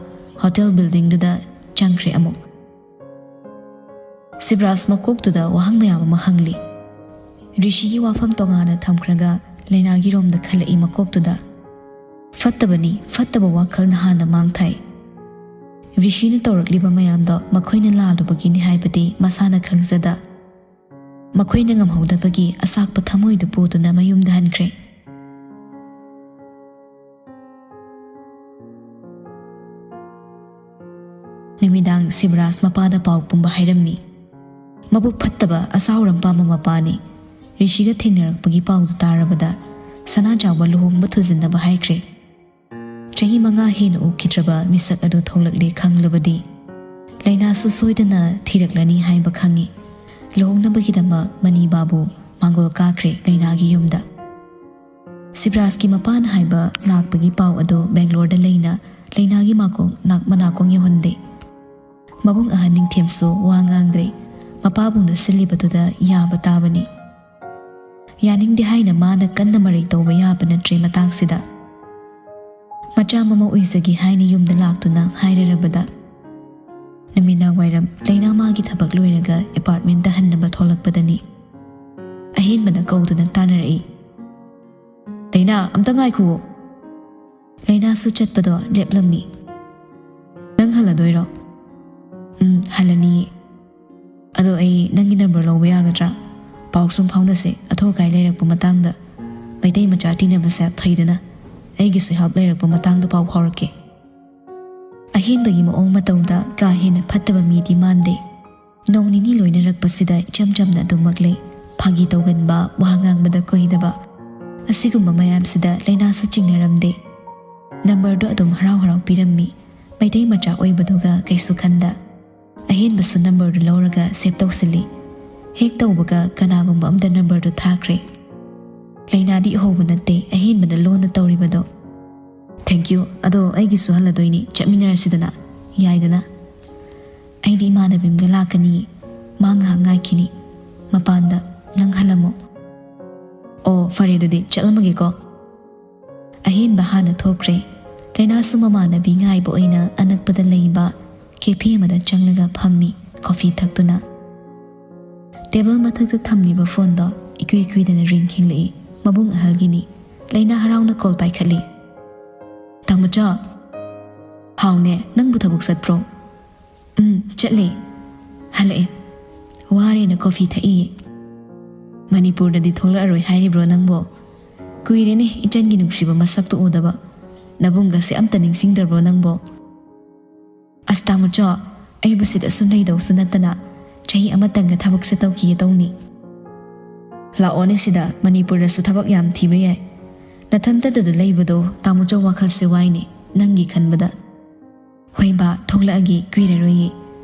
ꯍꯣꯇꯦꯜ ꯕꯤꯜꯗꯤꯡꯗꯨꯗ ꯆꯪꯈ꯭ꯔꯦ ꯑꯃꯨꯛ꯫ ꯁꯤꯕꯔꯥꯖ ꯃꯀꯣꯛꯇꯨꯗ ꯋꯥꯍꯪ ꯃꯌꯥꯝ ꯑꯃ ꯍꯪꯂꯤ꯫ ꯔꯤꯁꯤꯒꯤ ꯋꯥꯐꯝ ꯇꯣꯉꯥꯟꯅ ꯊꯝꯈ꯭ꯔꯒ ꯂꯩꯅꯥꯒꯤ ꯔꯣꯝꯗ ꯈꯜꯂꯛꯏ ꯃꯀꯣꯛꯇꯨꯗ꯫ ꯐꯠꯇꯕꯅꯤ, ꯐꯠꯇꯕ ꯋꯥꯈꯜ ꯅꯍꯥꯟꯅ ꯃꯥꯡ ꯊꯥꯏ꯫ ꯔꯤꯁꯤꯅ ꯇꯧꯔꯛꯂꯤꯕ ꯃꯌꯥꯝꯗꯣ ꯃꯈꯣꯏꯅ ꯂꯥꯜꯂꯨꯕꯒꯤꯅꯤ ꯍꯥꯏꯕꯗꯤ ꯃꯁꯥꯅ ꯈꯪꯖꯗ꯫ ꯃꯈꯣꯏꯅ ꯉꯝꯍꯧꯗꯕꯒꯤ ꯑꯁꯥꯛꯄ ꯊꯃꯣꯏꯗꯨ ꯄꯨꯗꯨꯅ ꯃꯌꯨꯝꯗ ꯍꯟꯈ꯭ꯔꯦ꯫ ꯅꯨꯃꯤꯗꯥꯡ ꯁꯤꯕꯔꯥꯖ ꯃꯄꯥꯗ ꯄꯥꯎ ꯄꯨꯝꯕ ꯍꯥꯏꯔꯝꯃꯤ꯫ ꯃꯕꯨꯛ ꯐꯠꯇꯕ ꯑꯁꯥꯎꯔꯝ ꯄꯥꯝꯕ ꯃꯄꯥꯅꯤ꯫ ꯔꯤꯁꯤꯒ ꯊꯦꯡꯅꯔꯛꯄꯒꯤ ꯄꯥꯎꯗꯨ ꯇꯥꯔꯕꯗ ꯁꯅꯥ ꯆꯥꯎꯕ ꯂꯨꯍꯣꯡꯕ ꯊꯨꯖꯤꯟꯅꯕ ꯍꯥꯏꯈ꯭ꯔꯦ꯫ ꯆꯍꯤ ꯃꯉꯥ ꯍꯦꯟꯅ ꯎꯈꯤꯗ꯭ꯔꯕ ꯃꯤꯁꯛ ꯑꯗꯨ ꯊꯣꯛꯂꯛꯂꯦ ꯈꯪꯂꯕꯗꯤ ꯂꯩꯅꯥꯁꯨ ꯁꯣꯏꯗꯅ ꯊꯤꯔꯛꯂꯅꯤ ꯍꯥꯏꯕ ꯈꯪꯏ꯫ ꯂꯨꯍꯣꯡꯅꯕꯒꯤꯗꯃꯛ ꯃꯅꯤ ꯕꯥꯕꯨ ꯃꯥꯡꯒꯣꯜ ꯀꯥꯈ꯭ꯔꯦ ꯂꯩꯅꯥꯒꯤ ꯌꯨꯝꯗ꯫ ꯁꯤꯕꯔꯥꯖꯀꯤ ꯃꯄꯥꯅ ꯍꯥꯏꯕ ꯂꯥꯛꯄꯒꯤ ꯄꯥꯎ ꯑꯗꯨ ꯕꯦꯡꯒ꯭ꯂꯣꯔꯗ ꯂꯩꯅ ꯂꯩꯅꯥꯒꯤ ꯃꯥꯀꯣꯡ ꯅꯥꯛ-, ꯃꯅꯥꯀꯣꯡ ꯌꯧꯍꯟꯗꯦ꯫ ꯃꯕꯨꯡ ꯑꯍꯟ ꯅꯤꯡꯊꯦꯝꯁꯨ ꯋꯥ ꯉꯥꯡꯗ꯭ꯔꯦ꯫ ꯃꯄꯥꯕꯨꯡꯅ ꯁꯤꯜꯂꯤꯕꯗꯨꯗ ꯌꯥꯕ ꯇꯥꯕꯅꯤ꯫ ꯌꯥꯅꯤꯡꯗꯦ ꯍꯥꯏꯅ ꯃꯥꯅ ꯀꯟꯅ ꯃꯔꯩ ꯇꯧꯕ ꯌꯥꯕ ꯅꯠꯇ꯭ꯔꯦ ꯃꯇꯥꯡꯁꯤꯗ꯫ ꯃꯆꯥ ꯃꯃꯧ ꯑꯣꯏꯖꯒꯦ ꯍꯥꯏꯅ ꯌꯨꯝꯗ ꯂꯥꯛꯇꯨꯅ ꯍꯥꯏꯔꯔꯕꯗ ꯅꯨꯃꯤꯗꯥꯡ ꯋꯥꯏꯔꯝ ꯂꯩꯅꯥ ꯃꯥꯒꯤ ꯊꯕꯛ ꯂꯣꯏꯔꯒ ꯑꯦꯄꯥꯔꯠꯃꯦꯟꯗ ꯍꯟꯅꯕ ꯊꯣꯛꯂꯛꯄꯗꯅꯤ꯫ ꯑꯍꯦꯟꯕꯅ ꯀꯧꯗꯨꯅ ꯇꯥꯟꯅꯔꯛꯏ꯫ "ꯂꯩꯅꯥ, ꯑꯝꯇ ꯉꯥꯏꯈꯨꯑꯣ!" ꯂꯩꯅꯥꯁꯨ ꯆꯠꯄꯗꯣ ꯂꯦꯞꯂꯝꯃꯤ꯫ "ꯅꯪ ꯍꯜꯂꯗꯣꯏꯔꯣ?" "ꯎꯝ, ꯍꯜꯂꯅꯤꯌꯦ꯫ ꯑꯗꯣ ꯑꯩ ꯅꯪꯒꯤ ꯅꯝꯕꯔ ꯂꯧꯕ ꯌꯥꯒꯗ꯭ꯔꯥ? ꯄꯥꯎ ꯁꯨꯝ ꯐꯥꯎꯅꯁꯦ, ꯑꯊꯨ ꯑꯀꯥꯏ ꯂꯩꯔꯛꯄ ꯃꯇꯥꯡꯗ꯫ ꯃꯩꯇꯩ ꯃꯆꯥ ꯇꯤꯟꯅꯕꯁꯦ ꯐꯩꯗꯅ, ꯑꯩꯒꯤꯁꯨ ꯍꯦꯜꯞ ꯂꯩꯔꯛꯄ ꯃꯇꯥꯡꯗ ꯄꯥꯎ ꯐꯥꯎꯔꯛꯀꯦ꯫" ꯑꯍꯦꯟꯕꯒꯤ ꯃꯑꯣꯡ ꯃꯇꯧꯗ ꯀꯥ ꯍꯦꯟꯅ ꯐꯠꯇꯕ ꯃꯤꯗꯤ ꯃꯥꯟꯗꯦ꯫ ꯅꯣꯡ ꯅꯤꯅꯤ ꯂꯣꯏꯅꯔꯛꯄꯁꯤꯗ ꯏꯆꯝ ꯆꯝꯅ ꯑꯗꯨꯃꯛ ꯂꯩ꯫ ꯐꯥꯒꯤ ꯇꯧꯒꯟꯕ, ꯋꯥ ꯉꯥꯡꯕꯗ ꯀꯨꯏꯗꯕ, ꯑꯁꯤꯒꯨꯝꯕ ꯃꯌꯥꯝꯁꯤꯗ ꯂꯩꯅꯥꯁꯨ ꯆꯤꯡꯅꯔꯝꯗꯦ꯫ ꯅꯝꯕꯔꯗꯣ ꯑꯗꯨꯝ ꯍꯔꯥꯎ ꯍꯔꯥꯎ ꯄꯤꯔꯝꯃꯤ꯫ ꯃꯩꯇꯩ ꯃꯆꯥ ꯑꯣꯏꯕꯗꯨꯒ ꯀꯩꯁꯨ ꯈꯟꯗ꯫ ꯑꯍꯦꯟꯕꯁꯨ ꯅꯝꯕꯔꯗꯨ ꯂꯧꯔꯒ ꯁꯦꯚ ꯇꯧꯁꯤꯜꯂꯤ꯫ ꯍꯦꯛ ꯇꯧꯕꯒ ꯀꯅꯥꯒꯨꯝꯕ ꯑꯝꯗ ꯅꯝꯕꯔꯗꯨ ꯊꯥꯈ꯭ꯔꯦ꯫ ꯂꯩꯅꯥꯗꯤ ꯎꯍꯧꯕ ꯅꯠꯇꯦ ꯑꯍꯦꯟꯕꯅ ꯂꯣꯟꯅ ꯇꯧꯔꯤꯕꯗꯣ꯫ "Thank you꯫ ꯑꯗꯣ ꯑꯩꯒꯤꯁꯨ ꯍꯜꯂꯗꯣꯏꯅꯤ, ꯆꯠꯃꯤꯟꯅꯔꯁꯤꯗꯅ꯫ ꯌꯥꯏꯗꯅ?" "ꯑꯩꯗꯤ ꯏꯃꯥꯟꯅꯕꯤ ꯑꯃꯒ ꯂꯥꯛꯀꯅꯤ, ꯃꯥ ꯉꯥꯏꯍꯥꯛ ꯉꯥꯏꯈꯤꯅꯤ ꯃꯄꯥꯟꯗ, ꯅꯪ ꯍꯜꯂꯝꯃꯣ꯫" "ꯑꯣ, ꯐꯔꯦ, ꯑꯗꯨꯗꯤ ꯆꯠꯂꯝꯃꯒꯦꯀꯣ꯫" ꯑꯍꯦꯟꯕ ꯍꯥꯟꯅ ꯊꯣꯛꯈ꯭ꯔꯦ꯫ ꯂꯩꯅꯥꯁꯨ ꯃꯃꯥꯟꯅꯕꯤ ꯉꯥꯏꯕ ꯑꯣꯏꯅ ꯑꯅꯛꯄꯗ ꯂꯩꯕ ꯀꯦꯐꯦ ꯑꯃꯗ ꯆꯪꯂꯒ ꯐꯝꯃꯤ, ꯀꯣꯐꯤ ꯊꯛꯇꯨꯅ꯫ ꯇꯦꯕꯜ ꯃꯊꯛꯇ ꯊꯝꯂꯤꯕ ꯐꯣꯟꯗꯣ ꯏꯀꯨꯏ ꯀꯨꯏꯗꯅ ꯔꯤꯡ ꯈꯤꯡꯂꯛꯏ꯫ ꯃꯕꯨꯡ ꯑꯍꯜꯒꯤꯅꯤ꯫ ꯂꯩꯅꯥ ꯍꯔꯥꯎꯅ ꯀꯣꯜ ꯄꯥꯏꯈꯠꯂꯤ꯫ "ꯇꯥꯃꯣꯆꯥ꯫" "ꯍꯥꯎꯅꯦ, ꯅꯪꯕꯨ ꯊꯕꯛ ꯆꯠꯄ꯭ꯔꯣ?" "ꯎꯝ, ꯆꯠꯂꯦ꯫ ꯍꯜꯂꯛꯑꯦ꯫ ꯋꯥꯔꯦꯅ ꯀꯣꯐꯤ ꯊꯛꯏꯌꯦ꯫" "ꯃꯅꯤꯄꯨꯔꯗꯗꯤ ꯊꯣꯛꯂꯛꯑꯔꯣꯏ ꯍꯥꯏꯔꯤꯕ꯭ꯔꯣ ꯅꯪꯕꯣ? ꯀꯨꯏꯔꯦꯅꯦ ꯏꯆꯟꯒꯤ ꯅꯨꯡꯁꯤꯕ ꯃꯁꯛꯇꯨ ꯎꯗꯕ꯫ ꯅꯕꯨꯡꯒꯁꯦ ꯑꯝꯇ ꯅꯤꯡꯁꯤꯡꯗ꯭ꯔꯕ꯭ꯔꯣ ꯅꯪꯕꯣ?" "ꯑꯁ ꯇꯥꯃꯣꯆꯥ, ꯑꯩꯕꯨ ꯁꯤꯗ ꯁꯨꯝ ꯂꯩꯗꯧꯁꯨ ꯅꯠꯇꯅ ꯆꯍꯤ ꯑꯃꯇꯪꯒ ꯊꯕꯛꯁꯦ ꯇꯧꯈꯤꯒꯦ ꯇꯧꯅꯤ꯫" "ꯂꯥꯛꯑꯣꯅꯦ ꯁꯤꯗ, ꯃꯅꯤꯄꯨꯔꯗꯁꯨ ꯊꯕꯛ ꯌꯥꯝ ꯊꯤꯕ ꯌꯥꯏ꯫ ꯅꯊꯟꯇꯗꯗ ꯂꯩꯕꯗꯣ ꯇꯥꯃꯣꯆꯥ ꯋꯥꯈꯜꯁꯦ ꯋꯥꯏꯅꯦ ꯅꯪꯒꯤ ꯈꯟꯕꯗ꯫" "ꯍꯣꯏ ꯕꯥ, ꯊꯣꯛꯂꯛꯑꯒꯦ, ꯀꯨꯏꯔꯔꯣꯏꯌꯦ꯫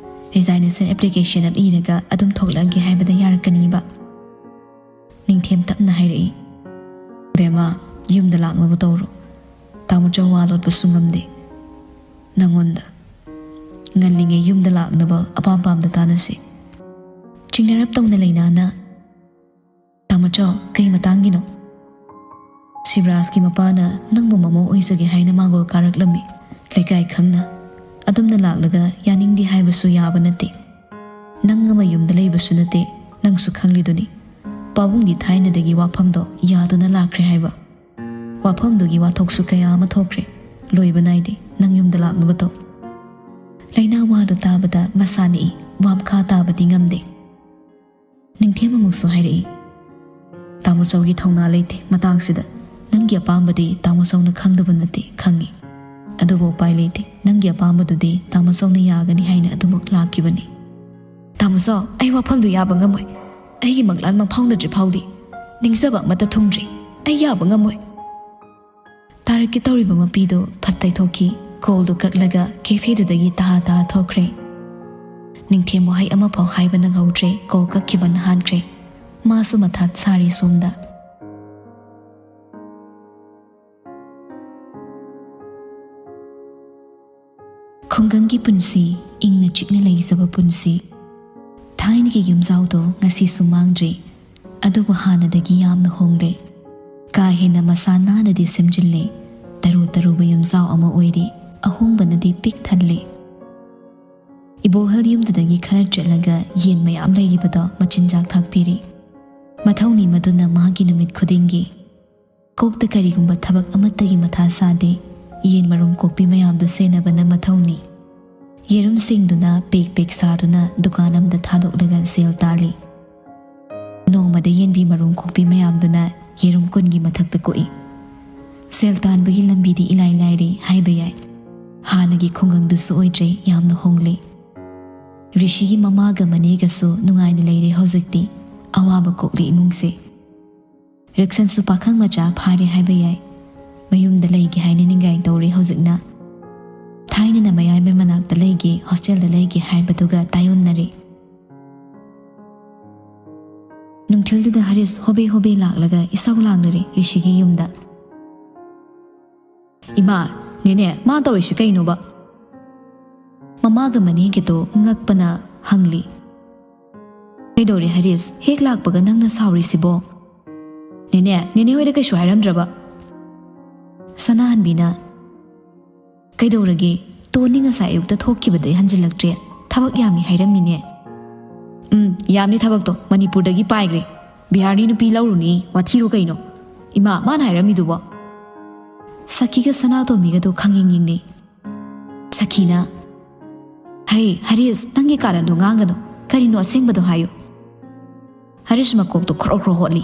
ꯔꯤꯖꯥꯏꯅꯦꯁꯟ ꯑꯦꯄ꯭ꯂꯤꯀꯦꯁꯟ ꯑꯃ ꯏꯔꯒ ꯑꯗꯨꯝ ꯊꯣꯛꯂꯛꯑꯒꯦ ꯍꯥꯏꯕꯗ ꯌꯥꯔꯛꯀꯅꯤꯕ꯫" ꯅꯤꯡꯊꯦꯝ ꯇꯞꯅ ꯍꯥꯏꯔꯛꯏ꯫ "ꯕꯦꯝꯃ, ꯌꯨꯝꯗ ꯂꯥꯛꯅꯕ ꯇꯧꯔꯣ꯫ ꯇꯥꯃꯣꯆꯥ ꯋꯥ ꯂꯣꯠꯄꯁꯨ ꯉꯝꯗꯦ ꯅꯪꯉꯣꯟꯗ꯫ ꯉꯜꯂꯤꯉꯩ ꯌꯨꯝꯗ ꯂꯥꯛꯅꯕ ꯑꯄꯥꯝ ꯄꯥꯝꯗ ꯇꯥꯟꯅꯁꯤ꯫" ꯆꯤꯡꯅꯔꯞ ꯇꯧꯅ ꯂꯩꯅꯥꯅ, "ꯇꯥꯃꯣꯆꯥ, ꯀꯩ ꯃꯇꯥꯡꯒꯤꯅꯣ?" "ꯁꯤꯕꯔꯥꯖꯀꯤ ꯃꯄꯥꯅ ꯅꯪꯕꯨ ꯃꯃꯧ ꯑꯣꯏꯖꯒꯦ ꯍꯥꯏꯅ ꯃꯥꯡꯒꯣꯜ ꯀꯥꯔꯛꯂꯝꯃꯤ, ꯂꯩꯀꯥꯏ ꯈꯪꯅ꯫ ꯑꯗꯨꯝꯅ ꯂꯥꯛꯂꯒ ꯌꯥꯅꯤꯡꯗꯦ ꯍꯥꯏꯕꯁꯨ ꯌꯥꯕ ꯅꯠꯇꯦ꯫ ꯅꯪ ꯑꯃ ꯌꯨꯝꯗ ꯂꯩꯕꯁꯨ ꯅꯠꯇꯦ, ꯅꯪꯁꯨ ꯈꯪꯂꯤꯗꯨꯅꯤ꯫ ꯄꯥꯕꯨꯡꯒꯤ ꯊꯥꯏꯅꯗꯒꯤ ꯋꯥꯐꯝꯗꯣ ꯌꯥꯗꯨꯅ ꯂꯥꯛꯈ꯭ꯔꯦ ꯍꯥꯏꯕ꯫ ꯋꯥꯐꯝꯗꯨꯒꯤ ꯋꯥꯊꯣꯛꯁꯨ ꯀꯌꯥ ꯑꯃ ꯊꯣꯛꯈ꯭ꯔꯦ꯫ ꯂꯣꯏꯕ ꯅꯥꯏꯗꯦ꯫ ꯅꯪ ꯌꯨꯝꯗ ꯂꯥꯛꯅꯕ ꯇꯧ꯫ ꯂꯥꯏꯅꯥ ꯋꯥꯗꯨ ꯇꯥꯕꯗ ꯃꯁꯥ ꯅꯤꯛꯏ꯫ ꯋꯥ ꯃꯈꯥ ꯇꯥꯕꯗꯤ ꯉꯝꯗꯦ꯫ ꯅꯤꯡꯊꯦꯝ ꯑꯃꯨꯛꯁꯨ ꯍꯥꯏꯔꯛꯏ, "ꯇꯥꯃꯣꯆꯧꯒꯤ ꯊꯧꯅꯥ ꯂꯩꯇꯦ ꯃꯇꯥꯡꯁꯤꯗ꯫ ꯅꯪꯒꯤ ꯑꯄꯥꯝꯕꯗꯤ ꯇꯥꯃꯣꯆꯧꯅ ꯈꯪꯗꯕ ꯅꯠꯇꯦ, ꯈꯪꯉꯤ꯫ ꯑꯗꯨꯕꯨ ꯎꯄꯥꯏ ꯂꯩꯇꯦ꯫ ꯅꯪꯒꯤ ꯑꯄꯥꯝꯕꯗꯨꯗꯤ ꯇꯥꯃꯣꯆꯧꯅ ꯌꯥꯒꯅꯤ ꯍꯥꯏꯅ ꯑꯗꯨꯃꯛ ꯂꯥꯛꯈꯤꯕꯅꯤ꯫" "ꯇꯥꯃꯣꯆꯧ, ꯑꯩ ꯋꯥꯐꯝꯗꯨ ꯌꯥꯕ ꯉꯝꯃꯣꯏ꯫ ꯑꯩꯒꯤ ꯃꯪꯂꯥꯟ ꯃꯪꯐꯥꯎꯅꯗ꯭ꯔꯤ ꯐꯥꯎꯗꯤ ꯅꯤꯡꯖꯕ ꯑꯃꯠꯇ ꯊꯨꯡꯗ꯭ꯔꯤ꯫ ꯑꯩ ꯌꯥꯕ ꯉꯝꯃꯣꯏ꯫" ꯇꯥꯔꯛꯀꯦ ꯇꯧꯔꯤꯕ ꯃꯄꯤꯗꯨ ꯐꯠ ꯇꯩꯊꯣꯛꯈꯤ꯫ ꯀꯣꯜꯗꯨ ꯀꯛꯂꯒ ꯀꯦꯐꯦꯗꯨꯗꯒꯤ ꯇꯍꯥ ꯇꯍꯥ ꯊꯣꯛꯈ꯭ꯔꯦ꯫ ꯅꯤꯡꯊꯦꯝ ꯋꯥꯍꯩ ꯑꯃꯐꯥꯎ ꯍꯥꯏꯕ ꯅꯪꯍꯧꯗ꯭ꯔꯦ꯫ ꯀꯣꯜ ꯀꯛꯈꯤꯕꯅ ꯍꯥꯟꯈ꯭ꯔꯦ꯫ ꯃꯥꯁꯨ ꯃꯊꯥ ꯁꯥꯔꯤ ꯁꯣꯝꯗ꯫ ꯈꯨꯡꯒꯪꯒꯤ ꯄꯨꯟꯁꯤ, ꯏꯪꯅ ꯆꯤꯛꯅ ꯂꯩꯖꯕ ꯄꯨꯟꯁꯤ꯫ ꯊꯥꯏꯅꯒꯤ ꯌꯨꯝꯖꯥꯎꯗꯣ ꯉꯁꯤꯁꯨ ꯃꯥꯡꯗ꯭ꯔꯤ꯫ ꯑꯗꯨꯕꯨ ꯍꯥꯟꯅꯗꯒꯤ ꯌꯥꯝꯅ ꯍꯣꯡꯂꯦ꯫ ꯀꯥ ꯍꯦꯟꯅ ꯃꯁꯥ ꯅꯥꯟꯅꯗꯤ ꯁꯦꯝꯖꯤꯜꯂꯦ꯫ ꯇꯔꯨ ꯇꯔꯨꯕ ꯌꯨꯝꯖꯥꯎ ꯑꯃ ꯑꯣꯏꯔꯤ꯫ ꯑꯍꯣꯡꯕꯅꯗꯤ ꯄꯤꯛ ꯊꯜꯂꯦ꯫ ꯏꯕꯣꯍꯜ ꯌꯨꯝꯗꯨꯗꯒꯤ ꯈꯔ ꯆꯠꯂꯒ ꯌꯦꯟ ꯃꯌꯥꯝ ꯂꯩꯔꯤꯕꯗꯣ ꯃꯆꯤꯟꯖꯥꯛ ꯊꯥꯛꯄꯤꯔꯤ꯫ ꯃꯊꯧꯅꯤ ꯃꯗꯨꯅ ꯃꯥꯒꯤ ꯅꯨꯃꯤꯠ ꯈꯨꯗꯤꯡꯒꯤ꯫ ꯀꯣꯛꯇ ꯀꯔꯤꯒꯨꯝꯕ ꯊꯕꯛ ꯑꯃꯠꯇꯒꯤ ꯃꯊꯥ ꯁꯥꯗꯦ꯫ ꯌꯦꯟ ꯃꯔꯨꯝ ꯀꯣꯛꯄꯤ ꯃꯌꯥꯝꯗꯨ ꯁꯦꯟꯅꯕꯅ ꯃꯊꯧꯅꯤ꯫ ꯌꯦꯔꯨꯝꯁꯤꯡꯗꯨꯅ ꯄꯦꯛ ꯄꯦꯛ ꯁꯥꯗꯨꯅ ꯗꯨꯀꯥꯟ ꯑꯃꯗ ꯊꯥꯗꯣꯛꯂꯒ ꯁꯦꯜ ꯇꯥꯜꯂꯤ꯫ ꯅꯣꯡꯃꯗ ꯌꯦꯟꯕꯤ ꯃꯔꯨꯝ ꯀꯣꯛꯄꯤ ꯃꯌꯥꯝꯗꯨꯅ ꯌꯦꯔꯨꯝ ꯀꯨꯟꯒꯤ ꯃꯊꯛꯇ ꯀꯣꯛꯏ꯫ ꯁꯦꯜ ꯇꯥꯟꯕꯒꯤ ꯂꯝꯕꯤꯗꯤ ꯏꯂꯥꯏ ꯂꯥꯏꯔꯤ ꯍꯥꯏꯕ ꯌꯥꯏ꯫ ꯍꯥꯟꯅꯒꯤ ꯈꯨꯡꯒꯪꯗꯨꯁꯨ ꯑꯣꯏꯗ꯭ꯔꯦ, ꯌꯥꯝꯅ ꯍꯣꯡꯂꯦ꯫ ꯔꯤꯁꯤꯒꯤ ꯃꯃꯥꯒ ꯃꯅꯦꯒꯁꯨ ꯅꯨꯡꯉꯥꯏꯅ ꯂꯩꯔꯦ ꯍꯧꯖꯤꯛꯇꯤ꯫ ꯑꯋꯥꯕ ꯀꯣꯛꯂꯤ ꯏꯃꯨꯡꯁꯦ꯫ ꯔꯤꯛꯁꯟꯁꯨ ꯄꯥꯈꯪ ꯃꯆꯥ ꯐꯥꯔꯦ ꯍꯥꯏꯕ ꯌꯥꯏ꯫ ꯃꯌꯨꯝꯗ ꯂꯩꯒꯦ ꯍꯥꯏꯅ ꯅꯤꯡꯒꯥꯏ ꯇꯧꯔꯤ ꯍꯧꯖꯤꯛꯅ꯫ ꯊꯥꯏꯅꯅ ꯃꯌꯥꯏꯃ ꯃꯅꯥꯛꯇ ꯂꯩꯒꯦ, ꯍꯣꯁꯇꯦꯜꯗ ꯂꯩꯒꯦ ꯍꯥꯏꯕꯗꯨꯒ ꯇꯥꯏꯑꯣꯟꯅꯔꯦ꯫ ꯅꯨꯡꯊꯤꯜꯗꯨꯗ ꯍꯔꯤꯁ ꯍꯣꯕꯦ ꯍꯣꯕꯦ ꯂꯥꯛꯂꯒ ꯏꯁꯧ ꯂꯥꯡꯅꯔꯦ ꯔꯤꯁꯤꯒꯤ ꯌꯨꯝꯗ꯫ "ꯏꯃꯥ, ꯅꯦꯅꯦ, ꯃꯥ ꯇꯧꯔꯤꯁꯤ ꯀꯩꯅꯣꯕ?" ꯃꯃꯥꯒ ꯃꯅꯦꯒꯗꯣ ꯉꯛꯄꯅ ꯍꯪꯂꯤ꯫ "ꯀꯩꯗꯧꯔꯦ ꯍꯔꯤꯁ? ꯍꯦꯛ ꯂꯥꯛꯄꯒ ꯅꯪꯅ ꯁꯥꯎꯔꯤꯁꯤꯕꯣ?" "ꯅꯦꯅꯦ, ꯅꯦꯅꯦ ꯍꯣꯏꯗ ꯀꯩꯁꯨ ꯍꯥꯏꯔꯝꯗ꯭ꯔꯕ?" ꯁꯅꯥꯍꯟꯕꯤꯅ, "ꯀꯩꯗꯧꯔꯒꯦ? ꯇꯣꯟꯅꯤ ꯉꯁꯥꯏ ꯑꯌꯨꯛꯇ ꯊꯣꯛꯈꯤꯕꯗꯩ ꯍꯟꯖꯤꯜꯂꯛꯇ꯭ꯔꯦ꯫ ꯊꯕꯛ ꯌꯥꯝꯃꯤ ꯍꯥꯏꯔꯝꯃꯤꯅꯦ꯫" "ꯎꯝ, ꯌꯥꯝꯅꯤ ꯊꯕꯛꯇꯣ꯫ ꯃꯅꯤꯄꯨꯔꯗꯒꯤ ꯄꯥꯏꯈ꯭ꯔꯦ꯫ ꯕꯤꯍꯥꯔꯤ ꯅꯨꯄꯤ ꯂꯧꯔꯨꯅꯤ, ꯋꯥꯊꯤꯔꯣ ꯀꯩꯅꯣ? ꯏꯃꯥ, ꯃꯥꯅ ꯍꯥꯏꯔꯝꯃꯤꯗꯨꯕꯣ? ꯁꯈꯤꯒ ꯁꯅꯥꯇꯣꯝꯕꯤꯒꯗꯣ ꯈꯪꯌꯦꯡ ꯌꯦꯡꯅꯩ꯫ ꯁꯈꯤꯅ, "ꯍꯩ ꯍꯔꯤꯁ, ꯅꯪꯒꯤ ꯀꯥꯔꯟꯗꯣ ꯉꯥꯡꯒꯅꯨ꯫ ꯀꯔꯤꯅꯣ ꯑꯁꯦꯡꯕꯗꯣ ꯍꯥꯏꯌꯨ"꯫ ꯍꯔꯤꯁ ꯃꯀꯣꯛꯇꯣ ꯈ꯭ꯔꯣ ꯈ꯭ꯔꯣ ꯍꯣꯠꯂꯤ꯫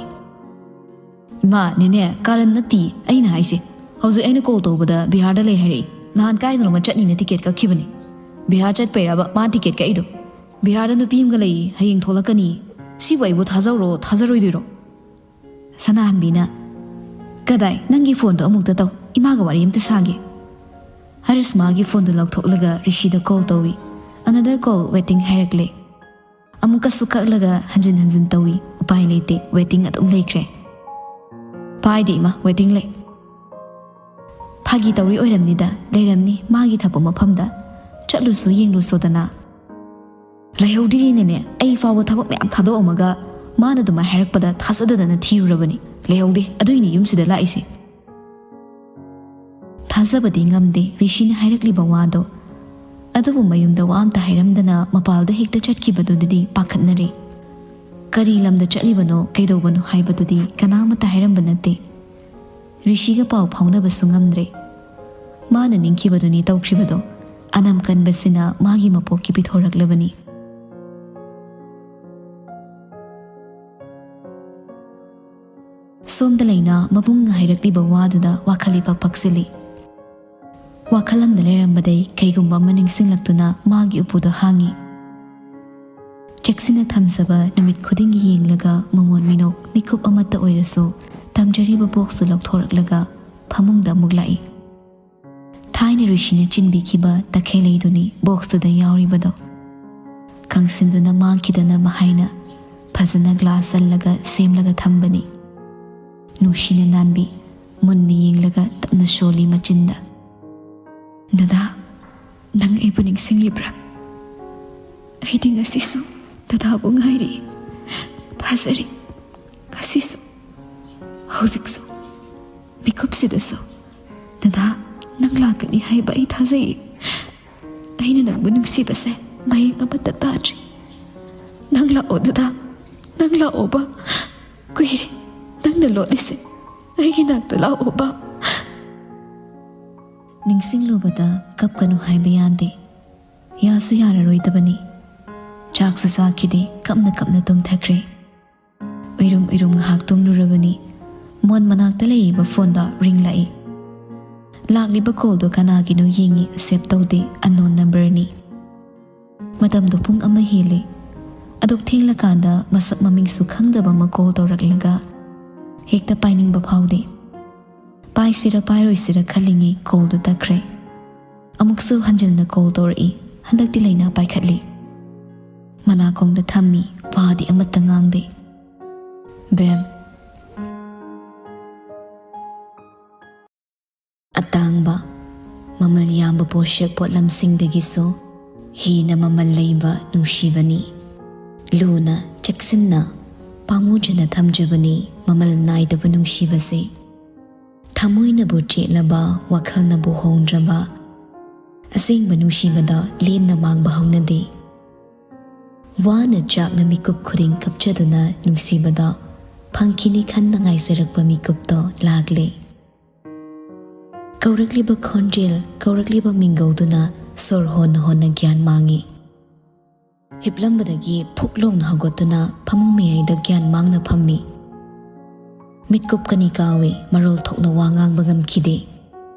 "ꯏꯃꯥ, ꯅꯦꯅꯦ, ꯀꯥꯔꯟ ꯅꯠꯇꯤ ꯑꯩꯅ ꯍꯥꯏꯁꯦ꯫ ꯍꯧꯖꯤꯛ ꯑꯩꯅ ꯀꯣꯜ ꯇꯧꯕꯗ ꯕꯤꯍꯥꯔꯗ ꯂꯩ ꯍꯥꯏꯔꯛꯏ꯫ ꯅꯍꯥꯟ ꯀꯥꯏꯗꯅꯣꯃ ꯆꯠꯅꯤꯅ ꯇꯤꯀꯦꯠ ꯀꯛꯈꯤꯕꯅꯤ꯫ ꯕꯤꯍꯥꯔ ꯆꯠꯄꯩꯔꯕ ꯃꯥ ꯇꯤꯀꯦꯠ ꯀꯛꯏꯗꯣ? ꯕꯤꯍꯥꯔꯗ ꯅꯨꯄꯤ ꯑꯃꯒ ꯂꯩ, ꯍꯌꯦꯡ ꯊꯣꯛꯂꯛꯀꯅꯤ꯫ ꯁꯤꯕꯨ ꯑꯩꯕꯨ ꯊꯥꯖꯧꯔꯣ ꯊꯥꯖꯔꯣꯏꯗꯣꯏꯔꯣ?" ꯁꯅꯥꯍꯟꯕꯤꯅ, "ꯀꯗꯥꯏ, ꯅꯪꯒꯤ ꯐꯣꯟꯗꯣ ꯑꯃꯨꯛꯇ ꯇꯧ, ꯏꯃꯥꯒ ꯋꯥꯔꯤ ꯑꯝꯇ ꯁꯥꯒꯦ"꯫ ꯍꯔꯤꯁ ꯃꯥꯒꯤ ꯐꯣꯟꯗꯣ ꯂꯧꯊꯣꯛꯂꯒ ꯔꯤꯁꯤꯗ ꯀꯣꯜ ꯇꯧꯏ꯫ ꯑꯅꯗꯔ ꯀꯣꯜ ꯋꯦꯇꯤꯡ ꯍꯥꯏꯔꯛꯂꯦ꯫ ꯑꯃꯨꯛꯀꯁꯨ ꯀꯛꯂꯒ ꯍꯟꯖꯤꯟ ꯍꯟꯖꯤꯟ ꯇꯧꯏ꯫ ꯎꯄꯥꯏ ꯂꯩꯇꯦ, ꯋꯦꯇꯤꯡ ꯑꯗꯨꯝ ꯂꯩꯈ꯭ꯔꯦ꯫ "ꯄꯥꯏꯗꯦ ꯏꯃꯥ, ꯋꯦꯇꯤꯡ ꯂꯩ"꯫ "ꯐꯥꯒꯤ ꯇꯧꯔꯤ ꯑꯣꯏꯔꯝꯅꯤꯗ, ꯂꯩꯔꯝꯅꯤ ꯃꯥꯒꯤ ꯊꯕꯛ ꯃꯐꯝꯗ꯫ ꯆꯠꯂꯨꯁꯨ ꯌꯦꯡꯂꯨꯁꯣꯗꯅ"꯫ "ꯂꯩꯍꯧꯗꯤꯅꯦꯅꯦ, ꯑꯩ ꯐꯥꯎꯕ ꯊꯕꯛ ꯃꯌꯥꯝ ꯊꯥꯗꯣꯛꯑꯝꯃꯒ ꯃꯥꯅ ꯑꯗꯨꯃꯥꯏꯅ ꯍꯥꯏꯔꯛꯄꯗ ꯊꯥꯖꯗꯗꯅ ꯊꯤꯔꯨꯔꯕꯅꯤ꯫ ꯂꯩꯍꯧꯗꯦ, ꯑꯗꯨꯏꯅꯤ ꯌꯨꯝꯁꯤꯗ ꯂꯥꯛꯏꯁꯦ"꯫ ꯊꯥꯖꯕꯗꯤ ꯉꯝꯗꯦ ꯔꯤꯁꯤꯅ ꯍꯥꯏꯔꯛꯂꯤꯕ ꯋꯥꯗꯣ꯫ ꯑꯗꯨꯕꯨ ꯃꯌꯨꯝꯗ ꯋꯥ ꯑꯝꯇ ꯍꯥꯏꯔꯝꯗꯅ ꯃꯄꯥꯜꯗ ꯍꯦꯛꯇ ꯆꯠꯈꯤꯕꯗꯨꯗꯗꯤ ꯄꯥꯈꯠꯅꯔꯦ꯫ ꯀꯔꯤ ꯂꯝꯗ ꯆꯠꯂꯤꯕꯅꯣ, ꯀꯩꯗꯧꯕꯅꯣ ꯍꯥꯏꯕꯗꯨꯗꯤ ꯀꯅꯥꯃꯠꯇ ꯍꯥꯏꯔꯝꯕ ꯅꯠꯇꯦ꯫ ꯔꯤꯁꯤꯒ ꯄꯥꯎ ꯐꯥꯎꯅꯕꯁꯨ ꯉꯝꯗ꯭ꯔꯦ꯫ ꯃꯥꯅ ꯅꯤꯡꯈꯤꯕꯗꯨꯅꯤ ꯇꯧꯈ꯭ꯔꯤꯕꯗꯣ꯫ ꯑꯅꯝ ꯀꯟꯕꯁꯤꯅ ꯃꯥꯒꯤ ꯃꯄꯣꯛꯀꯤ ꯄꯤꯊꯣꯔꯛꯂꯕꯅꯤ꯫ ꯁꯣꯝꯗ ꯂꯩꯅ ꯃꯕꯨꯡꯅ ꯍꯥꯏꯔꯛꯂꯤꯕ ꯋꯥꯗꯨꯗ ꯋꯥꯈꯜ ꯏꯄꯛ ꯄꯛꯁꯤꯜꯂꯤ꯫ ꯋꯥꯈꯜ ꯑꯃꯗ ꯂꯩꯔꯝꯕꯗꯩ ꯀꯩꯒꯨꯝꯕ ꯑꯃ ꯅꯤꯡꯁꯤꯡꯂꯛꯇꯨꯅ ꯃꯥꯒꯤ ꯎꯄꯨꯗꯣ ꯍꯥꯡꯉꯤ꯫ ꯆꯦꯛꯁꯤꯟꯅ ꯊꯝꯖꯕ ꯅꯨꯃꯤꯠ ꯈꯨꯗꯤꯡꯒꯤ ꯌꯦꯡꯂꯒ ꯃꯃꯣꯟ ꯃꯤꯅꯣꯛ ꯃꯤꯀꯨꯞ ꯑꯃꯠꯇ ꯑꯣꯏꯔꯁꯨ ꯇꯝꯖꯔꯤꯕ ꯕꯣꯛꯁꯇꯨ ꯂꯧꯊꯣꯔꯛꯂꯒ ꯐꯃꯨꯡꯗ ꯑꯃꯨꯛ ꯂꯥꯛꯏ꯫ ꯊꯥꯏꯅ ꯔꯤꯁꯤꯅ ꯆꯤꯟꯕꯤꯈꯤꯕ ꯇꯈꯦꯜ ꯂꯩꯗꯨꯅꯤ ꯕꯣꯛꯁꯇꯨꯗ ꯌꯥꯎꯔꯤꯕꯗꯣ꯫ ꯀꯪꯁꯤꯟꯗꯨꯅ ꯃꯥꯡꯈꯤꯗꯅꯕ ꯍꯥꯏꯅ ꯐꯖꯅ ꯒ꯭ꯂꯥꯁ ꯆꯜꯂꯒ ꯁꯦꯝꯂꯒ ꯊꯝꯕꯅꯤ꯫ ꯅꯨꯡꯁꯤꯅ ꯅꯥꯟꯕꯤ, ꯃꯨꯟꯅ ꯌꯦꯡꯂꯒ ꯇꯞꯅ ꯁꯣꯜꯂꯤ ꯃꯆꯤꯟꯗ꯫ "ꯗꯗꯥ, ꯅꯪ ꯑꯩꯕꯨ ꯅꯤꯡꯁꯤꯡꯂꯤꯕ꯭ꯔꯥ? ꯑꯩꯗꯤ ꯉꯁꯤꯁꯨ ꯗꯗꯥꯕꯨ ꯉꯥꯏꯔꯤ꯫ ꯊꯥꯖꯔꯤ꯫ ꯉꯁꯤꯁꯨ, ꯍꯧꯖꯤꯛꯁꯨ, ꯃꯤꯀꯨꯞꯁꯤꯗꯁꯨ ꯗꯗꯥ, ꯅꯪ ꯂꯥꯛꯀꯅꯤ ꯍꯥꯏꯕ ꯑꯩ ꯊꯥꯖꯩ꯫ ꯑꯩꯅ ꯅꯪꯕꯨ ꯅꯨꯡꯁꯤꯕꯁꯦ ꯃꯌꯦꯛ ꯑꯃꯠꯇ ꯇꯥꯗ꯭ꯔꯤ꯫ ꯅꯪ ꯂꯥꯛꯑꯣ ꯗꯗꯥ, ꯅꯪ ꯂꯥꯛꯑꯣꯕ"꯫ ꯀꯨꯏꯔꯦ ꯅꯪꯅ ꯂꯣꯠꯂꯤꯁꯦ꯫ ꯑꯩꯒꯤ ꯅꯥꯛꯇ ꯂꯥꯛꯑꯣꯕ꯫ ꯅꯤꯡꯁꯤꯡꯂꯨꯕꯗ ꯀꯞꯀꯅꯨ ꯍꯥꯏꯕ ꯌꯥꯗꯦ꯫ ꯌꯥꯁꯨ ꯌꯥꯔꯔꯣꯏꯗꯕꯅꯤ꯫ ꯆꯥꯛꯁꯨ ꯆꯥꯈꯤꯗꯦ, ꯀꯞꯅ ꯀꯞꯅ ꯇꯨꯝꯊꯈ꯭ꯔꯦ꯫ ꯎꯏꯔꯨꯝ ꯎꯏꯔꯨꯝ ꯉꯥꯏꯍꯥꯛ ꯇꯨꯝꯂꯨꯔꯕꯅꯤ꯫ ꯃꯣꯟ ꯃꯅꯥꯛꯇ ꯂꯩꯔꯤꯕ ꯐꯣꯟꯗ ꯔꯤꯡ ꯂꯥꯛꯏ꯫ ꯂꯥꯛꯂꯤꯕ ꯀꯣꯜꯗꯣ ꯀꯅꯥꯒꯤꯅꯣ ꯌꯦꯡꯉꯤ, ꯁꯦꯚ ꯇꯧꯗꯦ, ꯑꯟꯅꯣꯟ ꯅꯝꯕꯔꯅꯤ꯫ ꯃꯇꯝꯗꯣ ꯄꯨꯡ ꯑꯃ ꯍꯦꯜꯂꯦ꯫ ꯑꯗꯨꯛ ꯊꯦꯡꯂꯀꯥꯟꯗ ꯃꯁꯛ ꯃꯃꯤꯡꯁꯨ ꯈꯪꯗꯕ ꯑꯃ ꯀꯣꯜ ꯇꯧꯔꯛꯂꯒ ꯍꯦꯛꯇ ꯄꯥꯏꯅꯤꯡꯕ ꯐꯥꯎꯗꯦ꯫ ꯄꯥꯏꯁꯤꯔ ꯄꯥꯏꯔꯣꯏꯁꯤꯔ ꯈꯜꯂꯤꯉꯩ ꯀꯣꯜꯗꯨ ꯇꯠꯈ꯭ꯔꯦ꯫ ꯑꯃꯨꯛꯁꯨ ꯍꯟꯖꯤꯟꯅ ꯀꯣꯜ ꯇꯧꯔꯛꯏ꯫ ꯍꯟꯗꯛꯇꯤ ꯂꯩꯅꯥ ꯄꯥꯏꯈꯠꯂꯤ꯫ ꯃꯅꯥꯀꯣꯡꯗ ꯊꯝꯃꯤ, ꯋꯥꯗꯤ ꯑꯃꯠꯇ ꯉꯥꯡꯗꯦ꯫ ꯕꯦꯝ꯫ ꯑꯇꯥꯡꯕ, ꯃꯃꯜ ꯌꯥꯝꯕ ꯄꯣꯠꯁꯛ ꯄꯣꯠꯂꯝꯁꯤꯡꯗꯒꯤꯁꯨ ꯍꯦꯟꯅ ꯃꯃꯜ ꯂꯩꯕ ꯅꯨꯡꯁꯤꯕꯅꯤ꯫ ꯂꯨꯅ, ꯆꯦꯛꯁꯤꯟꯅ, ꯄꯥꯝꯃꯨꯖꯅ ꯊꯝꯖꯕꯅꯤ ꯃꯃꯜ ꯅꯥꯏꯗꯕ ꯅꯨꯡꯁꯤꯕꯁꯦ꯫ ꯊꯃꯣꯏꯅꯕꯨ ꯆꯦꯠꯂꯕ, ꯋꯥꯈꯜꯅꯕꯨ ꯍꯣꯡꯗ꯭ꯔꯕ, ꯑꯁꯦꯡꯕ ꯅꯨꯡꯁꯤꯕꯗ ꯂꯦꯝꯅ ꯃꯥꯡꯕ ꯍꯧꯅꯗꯦ꯫ ꯋꯥꯅ ꯆꯥꯛꯅ ꯃꯤꯀꯨꯞ ꯈꯨꯗꯤꯡ ꯀꯞꯆꯗꯨꯅ ꯅꯨꯡꯁꯤꯕꯗ ꯐꯪꯈꯤꯅꯤ ꯈꯟꯅ ꯉꯥꯏꯖꯔꯛꯄ ꯃꯤꯀꯨꯞꯇꯣ ꯂꯥꯛꯂꯦ꯫ ꯀꯧꯔꯛꯂꯤꯕ ꯈꯣꯟꯖꯦꯜ, ꯀꯧꯔꯛꯂꯤꯕ ꯃꯤꯡꯒꯧꯗꯨꯅ ꯁꯣꯔ ꯍꯣꯟꯅ ꯍꯣꯟꯅ ꯒ꯭ꯌꯥꯟ ꯃꯥꯡꯉꯤ꯫ ꯍꯤꯞꯂꯝꯕꯗꯒꯤ ꯐꯨꯛ ꯂꯥꯎꯅ ꯍꯧꯒꯠꯇꯨꯅ ꯐꯃꯨꯡ ꯃꯌꯥꯏꯗ ꯒ꯭ꯌꯥꯟ ꯃꯥꯡꯅ ꯐꯝꯃꯤ꯫ ꯃꯤꯠꯀꯨꯞ ꯀꯅꯤ ꯀꯥꯎꯏ, ꯃꯔꯣꯜ ꯊꯣꯛꯅ ꯋꯥ ꯉꯥꯡꯕ ꯉꯝꯈꯤꯗꯦ꯫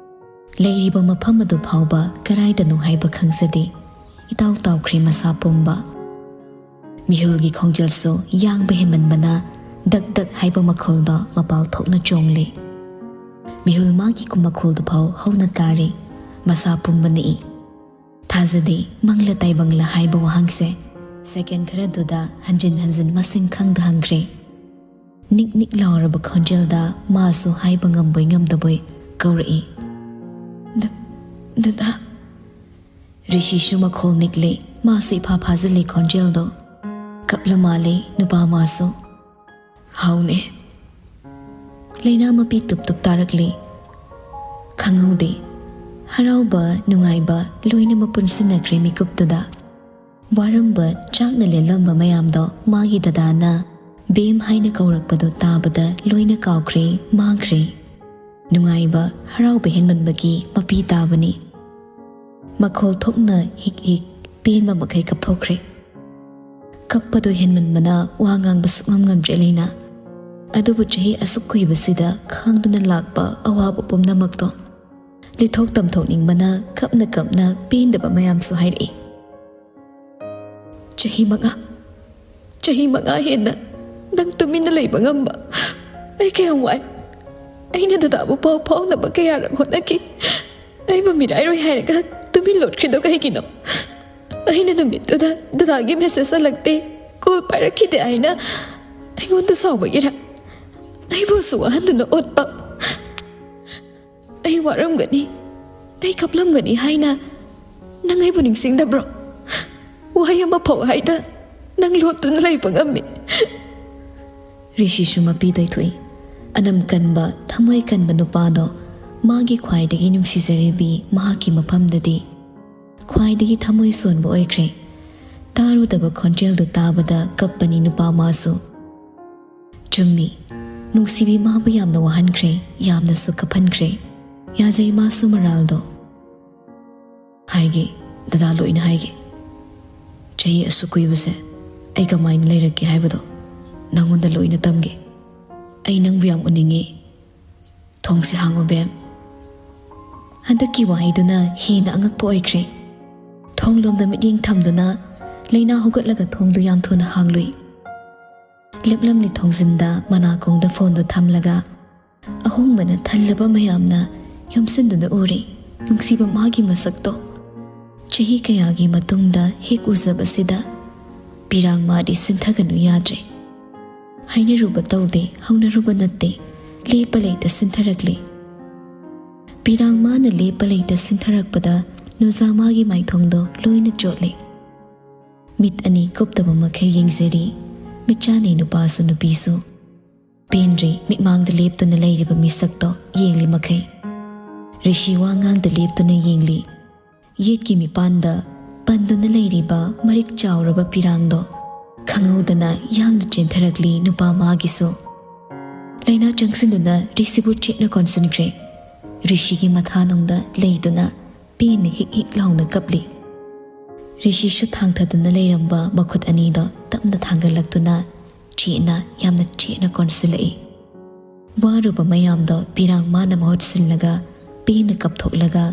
ꯂꯩꯔꯤꯕ ꯃꯐꯝ ꯑꯗꯨ ꯐꯥꯎꯕ ꯀꯔꯥꯏꯗꯅꯣ ꯍꯥꯏꯕ ꯈꯪꯖꯗꯦ꯫ ꯏꯇꯥꯎ ꯇꯥꯎꯈ꯭ꯔꯦ ꯃꯁꯥ ꯄꯨꯝꯕ꯫ ꯃꯤꯍꯨꯜꯒꯤ ꯈꯣꯡꯖꯦꯜꯁꯨ ꯌꯥꯡꯕ ꯍꯦꯟꯃꯟꯕꯅ ꯗꯛ ꯗꯛ ꯍꯥꯏꯕ ꯃꯈꯣꯜꯗꯣ ꯃꯄꯥꯜ ꯊꯣꯛꯅ ꯆꯣꯡꯂꯦ꯫ ꯃꯤꯍꯨꯜ ꯃꯥꯒꯤ ꯃꯈꯣꯜꯗꯨ ꯐꯥꯎ ꯍꯧꯅ ꯇꯥꯔꯦ꯫ ꯃꯁꯥ ꯄꯨꯝꯕ ꯅꯤꯛꯏ꯫ ꯊꯥꯖꯗꯦ, ꯃꯪꯂ ꯇꯥꯏꯕꯪꯂ ꯍꯥꯏꯕ ꯋꯥꯍꯪꯁꯦ ꯁꯦꯀꯦꯟ ꯈꯔꯗꯨꯗ ꯍꯟꯖꯤꯟ ꯍꯟꯖꯤꯟ ꯃꯁꯤꯡ ꯈꯪꯗ ꯍꯪꯈ꯭ꯔꯦ꯫ ꯅꯤꯛ ꯅꯤꯛ ꯂꯥꯎꯔꯕ ꯈꯣꯟꯖꯦꯜꯗ ꯃꯥꯁꯨ ꯍꯥꯏꯕ ꯉꯝꯕꯣꯏ ꯉꯝꯗꯕꯣꯏ ꯀꯧꯔꯛꯏ, "ꯗ-, ꯗꯗꯥ?" ꯔꯤꯁꯤꯁꯨ ꯃꯈꯣꯜ ꯅꯤꯛꯂꯦ, ꯃꯥꯁꯨ ꯏꯐꯥ ꯐꯥꯖꯤꯜꯂꯦ ꯈꯣꯟꯖꯦꯜꯗꯣ꯫ ꯀꯞꯂ ꯃꯥꯜꯂꯦ ꯅꯨꯄꯥ ꯃꯥꯁꯨ꯫ ꯍꯥꯎꯅꯦ꯫ ꯂꯩꯅꯥ ꯃꯄꯤ ꯇꯨꯞ ꯇꯨꯞ ꯇꯥꯔꯛꯂꯦ꯫ ꯈꯪꯍꯧꯗꯦ꯫ ꯍꯔꯥꯎꯕ, ꯅꯨꯡꯉꯥꯏꯕ ꯂꯣꯏꯅꯃꯛ ꯄꯨꯟꯁꯤꯟꯅꯈ꯭ꯔꯦ ꯃꯤꯀꯨꯞꯇꯨꯗ꯫ ꯋꯥꯔꯝꯕ, ꯆꯥꯛꯅ ꯂꯦꯜꯂꯝꯕ ꯃꯌꯥꯝꯗꯣ ꯃꯥꯒꯤ ꯗꯗꯥꯅ ꯕꯦꯝ ꯍꯥꯏꯅ ꯀꯧꯔꯛꯄꯗꯣ ꯇꯥꯕꯗ ꯂꯣꯏꯅ ꯀꯥꯎꯈ꯭ꯔꯦ, ꯃꯥꯡꯈ꯭ꯔꯦ꯫ ꯅꯨꯡꯉꯥꯏꯕ, ꯍꯔꯥꯎꯕ ꯍꯦꯟꯃꯟꯕꯒꯤ ꯃꯄꯤ ꯇꯥꯕꯅꯤ꯫ ꯃꯈꯣꯜ ꯊꯣꯛꯅ ꯍꯤꯛ ꯍꯤꯛ ꯄꯦꯟꯕ ꯃꯈꯩ ꯀꯞꯊꯣꯛꯈ꯭ꯔꯦ꯫ ꯀꯞꯄꯗꯣ ꯍꯦꯟꯃꯟꯕꯅ ꯋꯥ ꯉꯥꯡꯕ ꯁꯨꯛꯉꯝ ꯉꯝꯗ꯭ꯔꯦ ꯂꯩꯅꯥ꯫ ꯑꯗꯨꯕꯨ ꯆꯍꯤ ꯑꯁꯨꯛ ꯀꯨꯏꯕꯁꯤꯗ ꯈꯥꯡꯗꯨꯅ ꯂꯥꯛꯄ ꯑꯋꯥꯕ ꯄꯨꯝꯅꯃꯛꯇꯣ ꯂꯤꯊꯣꯛ ꯇꯝꯊꯣꯛꯅꯤꯡꯕꯅ ꯀꯞꯅ ꯀꯞꯅ ꯄꯦꯟꯗꯕ ꯃꯌꯥꯝꯁꯨ ꯍꯥꯏꯔꯛꯏ꯫ ꯆꯍꯤ ꯃꯉꯥ, ꯆꯍꯤ ꯃꯉꯥ ꯍꯦꯟꯅ ꯅꯪ ꯇꯨꯃꯤꯟꯅ ꯂꯩꯕ ꯉꯝꯕ ꯑꯩ ꯀꯌꯥꯝ ꯋꯥꯏ꯫ ꯑꯩꯅ ꯗꯗꯥꯕꯨ ꯄꯥꯎ ꯐꯥꯎꯅꯕ ꯀꯌꯥꯔꯛ ꯍꯣꯠꯅꯈꯤ꯫ ꯑꯩꯕꯨ ꯃꯤꯔꯥꯏꯔꯣꯏ ꯍꯥꯏꯔꯒ ꯇꯨꯃꯤꯟ ꯂꯣꯠꯈ꯭ꯔꯤꯗꯣ ꯀꯩꯒꯤꯅꯣ? ꯑꯩꯅ ꯅꯨꯃꯤꯠꯇꯨꯗ ꯗꯗꯥꯒꯤ ꯃꯦꯁꯦꯖ ꯍꯜꯂꯛꯇꯦ, ꯀꯣꯜ ꯄꯥꯏꯔꯛꯈꯤꯗꯦ ꯍꯥꯏꯅ ꯑꯩꯉꯣꯟꯗ ꯁꯥꯎꯕꯒꯤꯔ? ꯑꯩꯕꯨ ꯑꯁꯨꯛ ꯋꯥꯍꯟꯗꯨꯅ ꯑꯣꯠꯄ꯫ ꯑꯩ ꯋꯥꯔꯝꯒꯅꯤ, ꯑꯩ ꯀꯞꯂꯝꯒꯅꯤ ꯍꯥꯏꯅ ꯅꯪ ꯑꯩꯕꯨ ꯅꯤꯡꯁꯤꯡꯗꯕ꯭ꯔꯣ? ꯋꯥꯍꯩ ꯑꯃ ꯐꯥꯎ ꯍꯥꯏꯗ ꯅꯪ ꯂꯣꯠꯇꯨꯅ ꯂꯩꯕ ꯉꯝꯃꯤ꯫ ꯔꯤꯁꯤꯁꯨ ꯃꯄꯤ ꯇꯩꯊꯣꯛꯏ꯫ ꯑꯅꯝ ꯀꯟꯕ, ꯊꯃꯣꯏ ꯀꯟꯕ ꯅꯨꯄꯥꯗꯣ ꯃꯥꯒꯤ ꯈ꯭ꯋꯥꯏꯗꯒꯤ ꯅꯨꯡꯁꯤꯖꯔꯤꯕꯤ ꯃꯍꯥꯛꯀꯤ ꯃꯐꯝꯗꯗꯤ ꯈ꯭ꯋꯥꯏꯗꯒꯤ ꯊꯃꯣꯏ ꯁꯣꯟꯕ ꯑꯣꯏꯈ꯭ꯔꯦ꯫ ꯇꯥꯔꯨꯗꯕ ꯈꯣꯟꯖꯦꯜꯗꯨ ꯇꯥꯕꯗ ꯀꯞꯄꯅꯤ ꯅꯨꯄꯥ ꯃꯥꯁꯨ꯫ ꯆꯨꯝꯃꯤ, ꯅꯨꯡꯁꯤꯕꯤ ꯃꯥꯕꯨ ꯌꯥꯝꯅ ꯋꯥꯍꯟꯈ꯭ꯔꯦ, ꯌꯥꯝꯅꯁꯨ ꯀꯞꯍꯟꯈ꯭ꯔꯦ꯫ ꯌꯥꯖꯩ ꯃꯥꯁꯨ ꯃꯔꯥꯜꯗꯣ꯫ ꯍꯥꯏꯒꯦ, ꯗꯗꯥ ꯂꯣꯏꯅ ꯍꯥꯏꯒꯦ꯫ ꯆꯍꯤ ꯑꯁꯨꯛ ꯀꯨꯏꯕꯁꯦ ꯑꯩ ꯀꯃꯥꯏꯅ ꯂꯩꯔꯛꯀꯦ ꯍꯥꯏꯕꯗꯣ ꯅꯪꯉꯣꯟꯗ ꯂꯣꯏꯅ ꯇꯝꯒꯦ꯫ ꯑꯩ ꯅꯪꯕꯨ ꯌꯥꯝ ꯎꯅꯤꯡꯉꯤ꯫ ꯊꯣꯡꯁꯦ ꯍꯥꯡꯉꯣ ꯕꯦꯝ꯫ ꯍꯟꯗꯛꯀꯤ ꯋꯥꯍꯩꯗꯨꯅ ꯍꯦꯟꯅ ꯑꯉꯛꯄ ꯑꯣꯏꯈ꯭ꯔꯦ꯫ ꯊꯣꯡꯂꯣꯝꯗ ꯃꯤꯠꯌꯦꯡ ꯊꯝꯗꯨꯅ ꯂꯩꯅꯥ ꯍꯧꯒꯠꯂꯒ ꯊꯣꯡꯗꯨ ꯌꯥꯝ ꯊꯨꯅ ꯍꯥꯡꯂꯨꯏ꯫ ꯂꯦꯞꯂꯝꯂꯤ ꯊꯣꯡꯖꯤꯟꯗ ꯃꯅꯥꯀꯣꯡꯗ ꯐꯣꯟꯗꯨ ꯊꯝꯂꯒ ꯑꯍꯣꯡꯕꯅ ꯊꯜꯂꯕ ꯃꯌꯥꯝꯅ ꯌꯣꯝꯁꯤꯟꯗꯨꯅ ꯎꯔꯤ ꯅꯨꯡꯁꯤꯕ ꯃꯥꯒꯤ ꯃꯁꯛꯇꯣ꯫ ꯆꯍꯤ ꯀꯌꯥꯒꯤ ꯃꯇꯨꯡꯗ ꯍꯦꯛ ꯎꯖꯕꯁꯤꯗ ꯄꯤꯔꯥꯡ ꯃꯥꯗꯤ ꯁꯤꯟꯊꯒꯅꯨ ꯌꯥꯗ꯭ꯔꯦ꯫ ꯍꯥꯏꯅꯔꯨꯕ ꯇꯧꯗꯦ, ꯍꯧꯅꯔꯨꯕ ꯅꯠꯇꯦ, ꯂꯦꯞꯄ ꯂꯩꯇ ꯁꯤꯟꯊꯔꯛꯂꯤ꯫ ꯄꯤꯔꯥꯡ ꯃꯥꯅ ꯂꯦꯞꯄ ꯂꯩꯇ ꯁꯤꯟꯊꯔꯛꯄꯗ ꯅꯨꯖꯥ ꯃꯥꯒꯤ ꯃꯥꯏꯊꯣꯡꯗꯣ ꯂꯣꯏꯅ ꯆꯣꯠꯂꯤ꯫ ꯃꯤꯠ ꯑꯅꯤ ꯀꯨꯞꯇꯕ ꯃꯈꯩ ꯌꯦꯡꯖꯔꯤ ꯃꯤꯠꯆꯥꯅꯩ ꯅꯨꯄꯥꯁꯨ ꯅꯨꯄꯤꯁꯨ꯫ ꯄꯦꯟꯗ꯭ꯔꯤ ꯃꯤꯠꯃꯥꯡꯗ ꯂꯦꯞꯇꯨꯅ ꯂꯩꯔꯤꯕ ꯃꯤꯁꯛꯇꯣ ꯌꯦꯡꯂꯤ ꯃꯈꯩ꯫ ꯔꯤꯁꯤ ꯋꯥ ꯉꯥꯡꯗ ꯂꯦꯞꯇꯨꯅ ꯌꯦꯡꯂꯤ꯫ ꯌꯦꯠꯀꯤ ꯃꯤꯄꯥꯟꯗ ꯄꯟꯗꯨꯅ ꯂꯩꯔꯤꯕ ꯃꯔꯤꯛ ꯆꯥꯎꯔꯕ ꯄꯤꯔꯥꯡꯗꯣ ꯈꯪꯍꯧꯗꯅ ꯌꯥꯡꯅ ꯆꯦꯟꯊꯔꯛꯂꯤ ꯅꯨꯄꯥ ꯃꯥꯒꯤꯁꯨ꯫ ꯂꯥꯏꯅꯥ ꯆꯪꯁꯤꯟꯗꯨꯅ ꯔꯤꯁꯤꯕꯨ ꯆꯦꯠꯅ ꯀꯣꯟꯁꯤꯟꯈ꯭ꯔꯦ꯫ ꯔꯤꯁꯤꯒꯤ ꯃꯊꯥꯅꯨꯡꯗ ꯂꯩꯗꯨꯅ ꯄꯦꯟꯅ ꯍꯤꯛ ꯍꯤꯛ ꯂꯥꯎꯅ ꯀꯞꯂꯤ꯫ ꯔꯤꯁꯤꯁꯨ ꯊꯥꯡꯊꯗꯨꯅ ꯂꯩꯔꯝꯕ ꯃꯈꯨꯠ ꯑꯅꯤꯗꯣ ꯇꯞꯅ ꯊꯥꯡꯒꯠꯂꯛꯇꯨꯅ ꯆꯦꯠꯅ, ꯌꯥꯝꯅ ꯆꯦꯠꯅ ꯀꯣꯟꯁꯤꯜꯂꯛꯏ꯫ ꯋꯥꯔꯨꯕ ꯃꯌꯥꯝꯗꯣ ꯄꯤꯔꯥꯡ ꯃꯥꯅ ꯃꯍꯨꯠ ꯁꯤꯜꯂꯒ ꯄꯦꯟꯅ ꯀꯞꯊꯣꯛꯂꯒ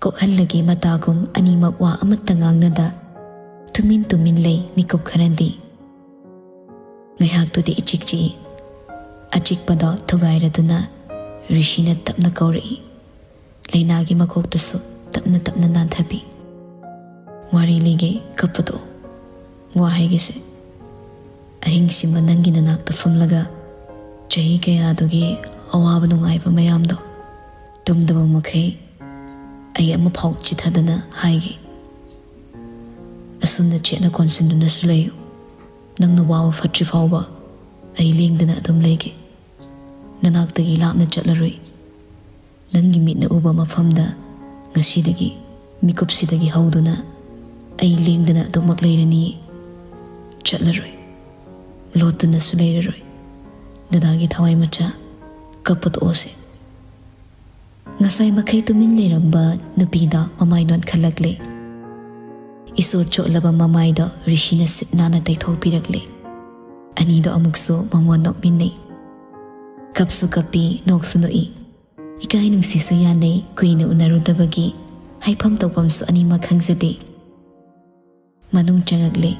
ꯀꯣꯛꯍꯜꯂꯒꯦ ꯃꯇꯥꯒꯨꯝ ꯑꯅꯤꯃꯛ ꯋꯥ ꯑꯃꯠꯇ ꯉꯥꯡꯅꯗ ꯇꯨꯃꯤꯟ ꯇꯨꯃꯤꯟ ꯂꯩ ꯃꯤꯀꯨꯞ ꯈꯔꯗꯤ꯫ ꯉꯥꯏꯍꯥꯛꯇꯨꯗꯤ ꯏꯆꯤꯛ ꯆꯤꯛꯏ꯫ ꯑꯆꯤꯛꯄꯗꯣ ꯊꯨꯒꯥꯏꯔꯗꯨꯅ ꯔꯤꯁꯤꯅ ꯇꯞꯅ ꯀꯧꯔꯛꯏ꯫ ꯂꯥꯏꯅꯥꯒꯤ ꯃꯀꯣꯛꯇꯨꯁꯨ ꯇꯞꯅ ꯇꯞꯅ ꯅꯥꯟꯊꯕꯤ꯫ "ꯋꯥꯔꯤ ꯂꯤꯒꯦ, ꯀꯞꯄꯗꯣ꯫ ꯋꯥ ꯍꯥꯏꯒꯦꯁꯦ꯫ ꯑꯍꯤꯡꯁꯤꯃ ꯅꯪꯒꯤ ꯅꯅꯥꯛꯇ ꯐꯝꯂꯒ ꯆꯍꯤ ꯀꯌꯥꯗꯨꯒꯤ ꯑꯋꯥꯕ ꯅꯨꯡꯉꯥꯏꯕ ꯃꯌꯥꯝꯗꯣ ꯇꯨꯝꯗꯕ ꯃꯈꯩ ꯑꯩ ꯑꯃꯐꯥꯎ ꯆꯤꯊꯗꯅ ꯍꯥꯏꯒꯦ꯫ ꯑꯁꯨꯝꯅ ꯆꯦꯠꯅ ꯀꯣꯟꯁꯤꯟꯗꯨꯅꯁꯨ ꯂꯩꯌꯨ꯫ ꯅꯪꯅ ꯋꯥꯕ ꯐꯠꯇ꯭ꯔꯤ ꯐꯥꯎꯕ ꯑꯩ ꯂꯦꯡꯗꯅ ꯑꯗꯨꯝ ꯂꯩꯒꯦ꯫ ꯅꯅꯥꯛꯇꯒꯤ ꯂꯥꯞꯅ ꯆꯠꯂꯔꯣꯏ꯫ ꯅꯪꯒꯤ ꯃꯤꯠꯅ ꯎꯕ ꯃꯐꯝꯗ ꯉꯁꯤꯗꯒꯤ, ꯃꯤꯀꯨꯞꯁꯤꯗꯒꯤ ꯍꯧꯗꯨꯅ ꯑꯩ ꯂꯦꯡꯗꯅ ꯑꯗꯨꯃꯛ ꯂꯩꯔꯅꯤ꯫ ꯆꯠꯂꯔꯣꯏ꯫ ꯂꯣꯠꯇꯨꯅꯁꯨ ꯂꯩꯔꯔꯣꯏ꯫ ꯗꯗꯥꯒꯤ ꯊꯋꯥꯏ ꯃꯆꯥ, ꯀꯞꯄ ꯇꯣꯛꯑꯣꯁꯦ꯫" ꯉꯁꯥꯏ ꯃꯈꯩ ꯇꯨꯃꯤꯟ ꯂꯩꯔꯝꯕ ꯅꯨꯄꯤꯗ ꯃꯃꯥꯏ ꯅꯣꯟꯈꯠꯂꯛꯂꯦ꯫ ꯏꯁꯣꯔ ꯆꯣꯠꯂꯕ ꯃꯃꯥꯏꯗꯣ ꯔꯤꯁꯤꯅ ꯁꯤꯠ ꯅꯥꯟꯅ ꯇꯩꯊꯣꯛꯄꯤꯔꯛꯂꯦ꯫ ꯑꯅꯤꯗꯣ ꯑꯃꯨꯛꯁꯨ ꯃꯃꯣꯟ ꯅꯣꯛꯃꯤꯟꯅꯩ꯫ ꯀꯞꯁꯨ ꯀꯞꯄꯤ, ꯅꯣꯛꯁꯨ ꯅꯣꯛꯏ꯫ ꯏꯀꯥꯏ ꯅꯨꯡꯁꯤꯁꯨ ꯌꯥꯅꯩ, ꯀꯨꯏꯅ ꯎꯅꯔꯨꯗꯕꯒꯤ ꯍꯥꯏꯐꯝ ꯇꯧꯐꯝꯁꯨ ꯑꯅꯤꯃꯛ ꯈꯪꯖꯗꯦ꯫ ꯃꯅꯨꯡ ꯆꯪꯉꯛꯂꯦ꯫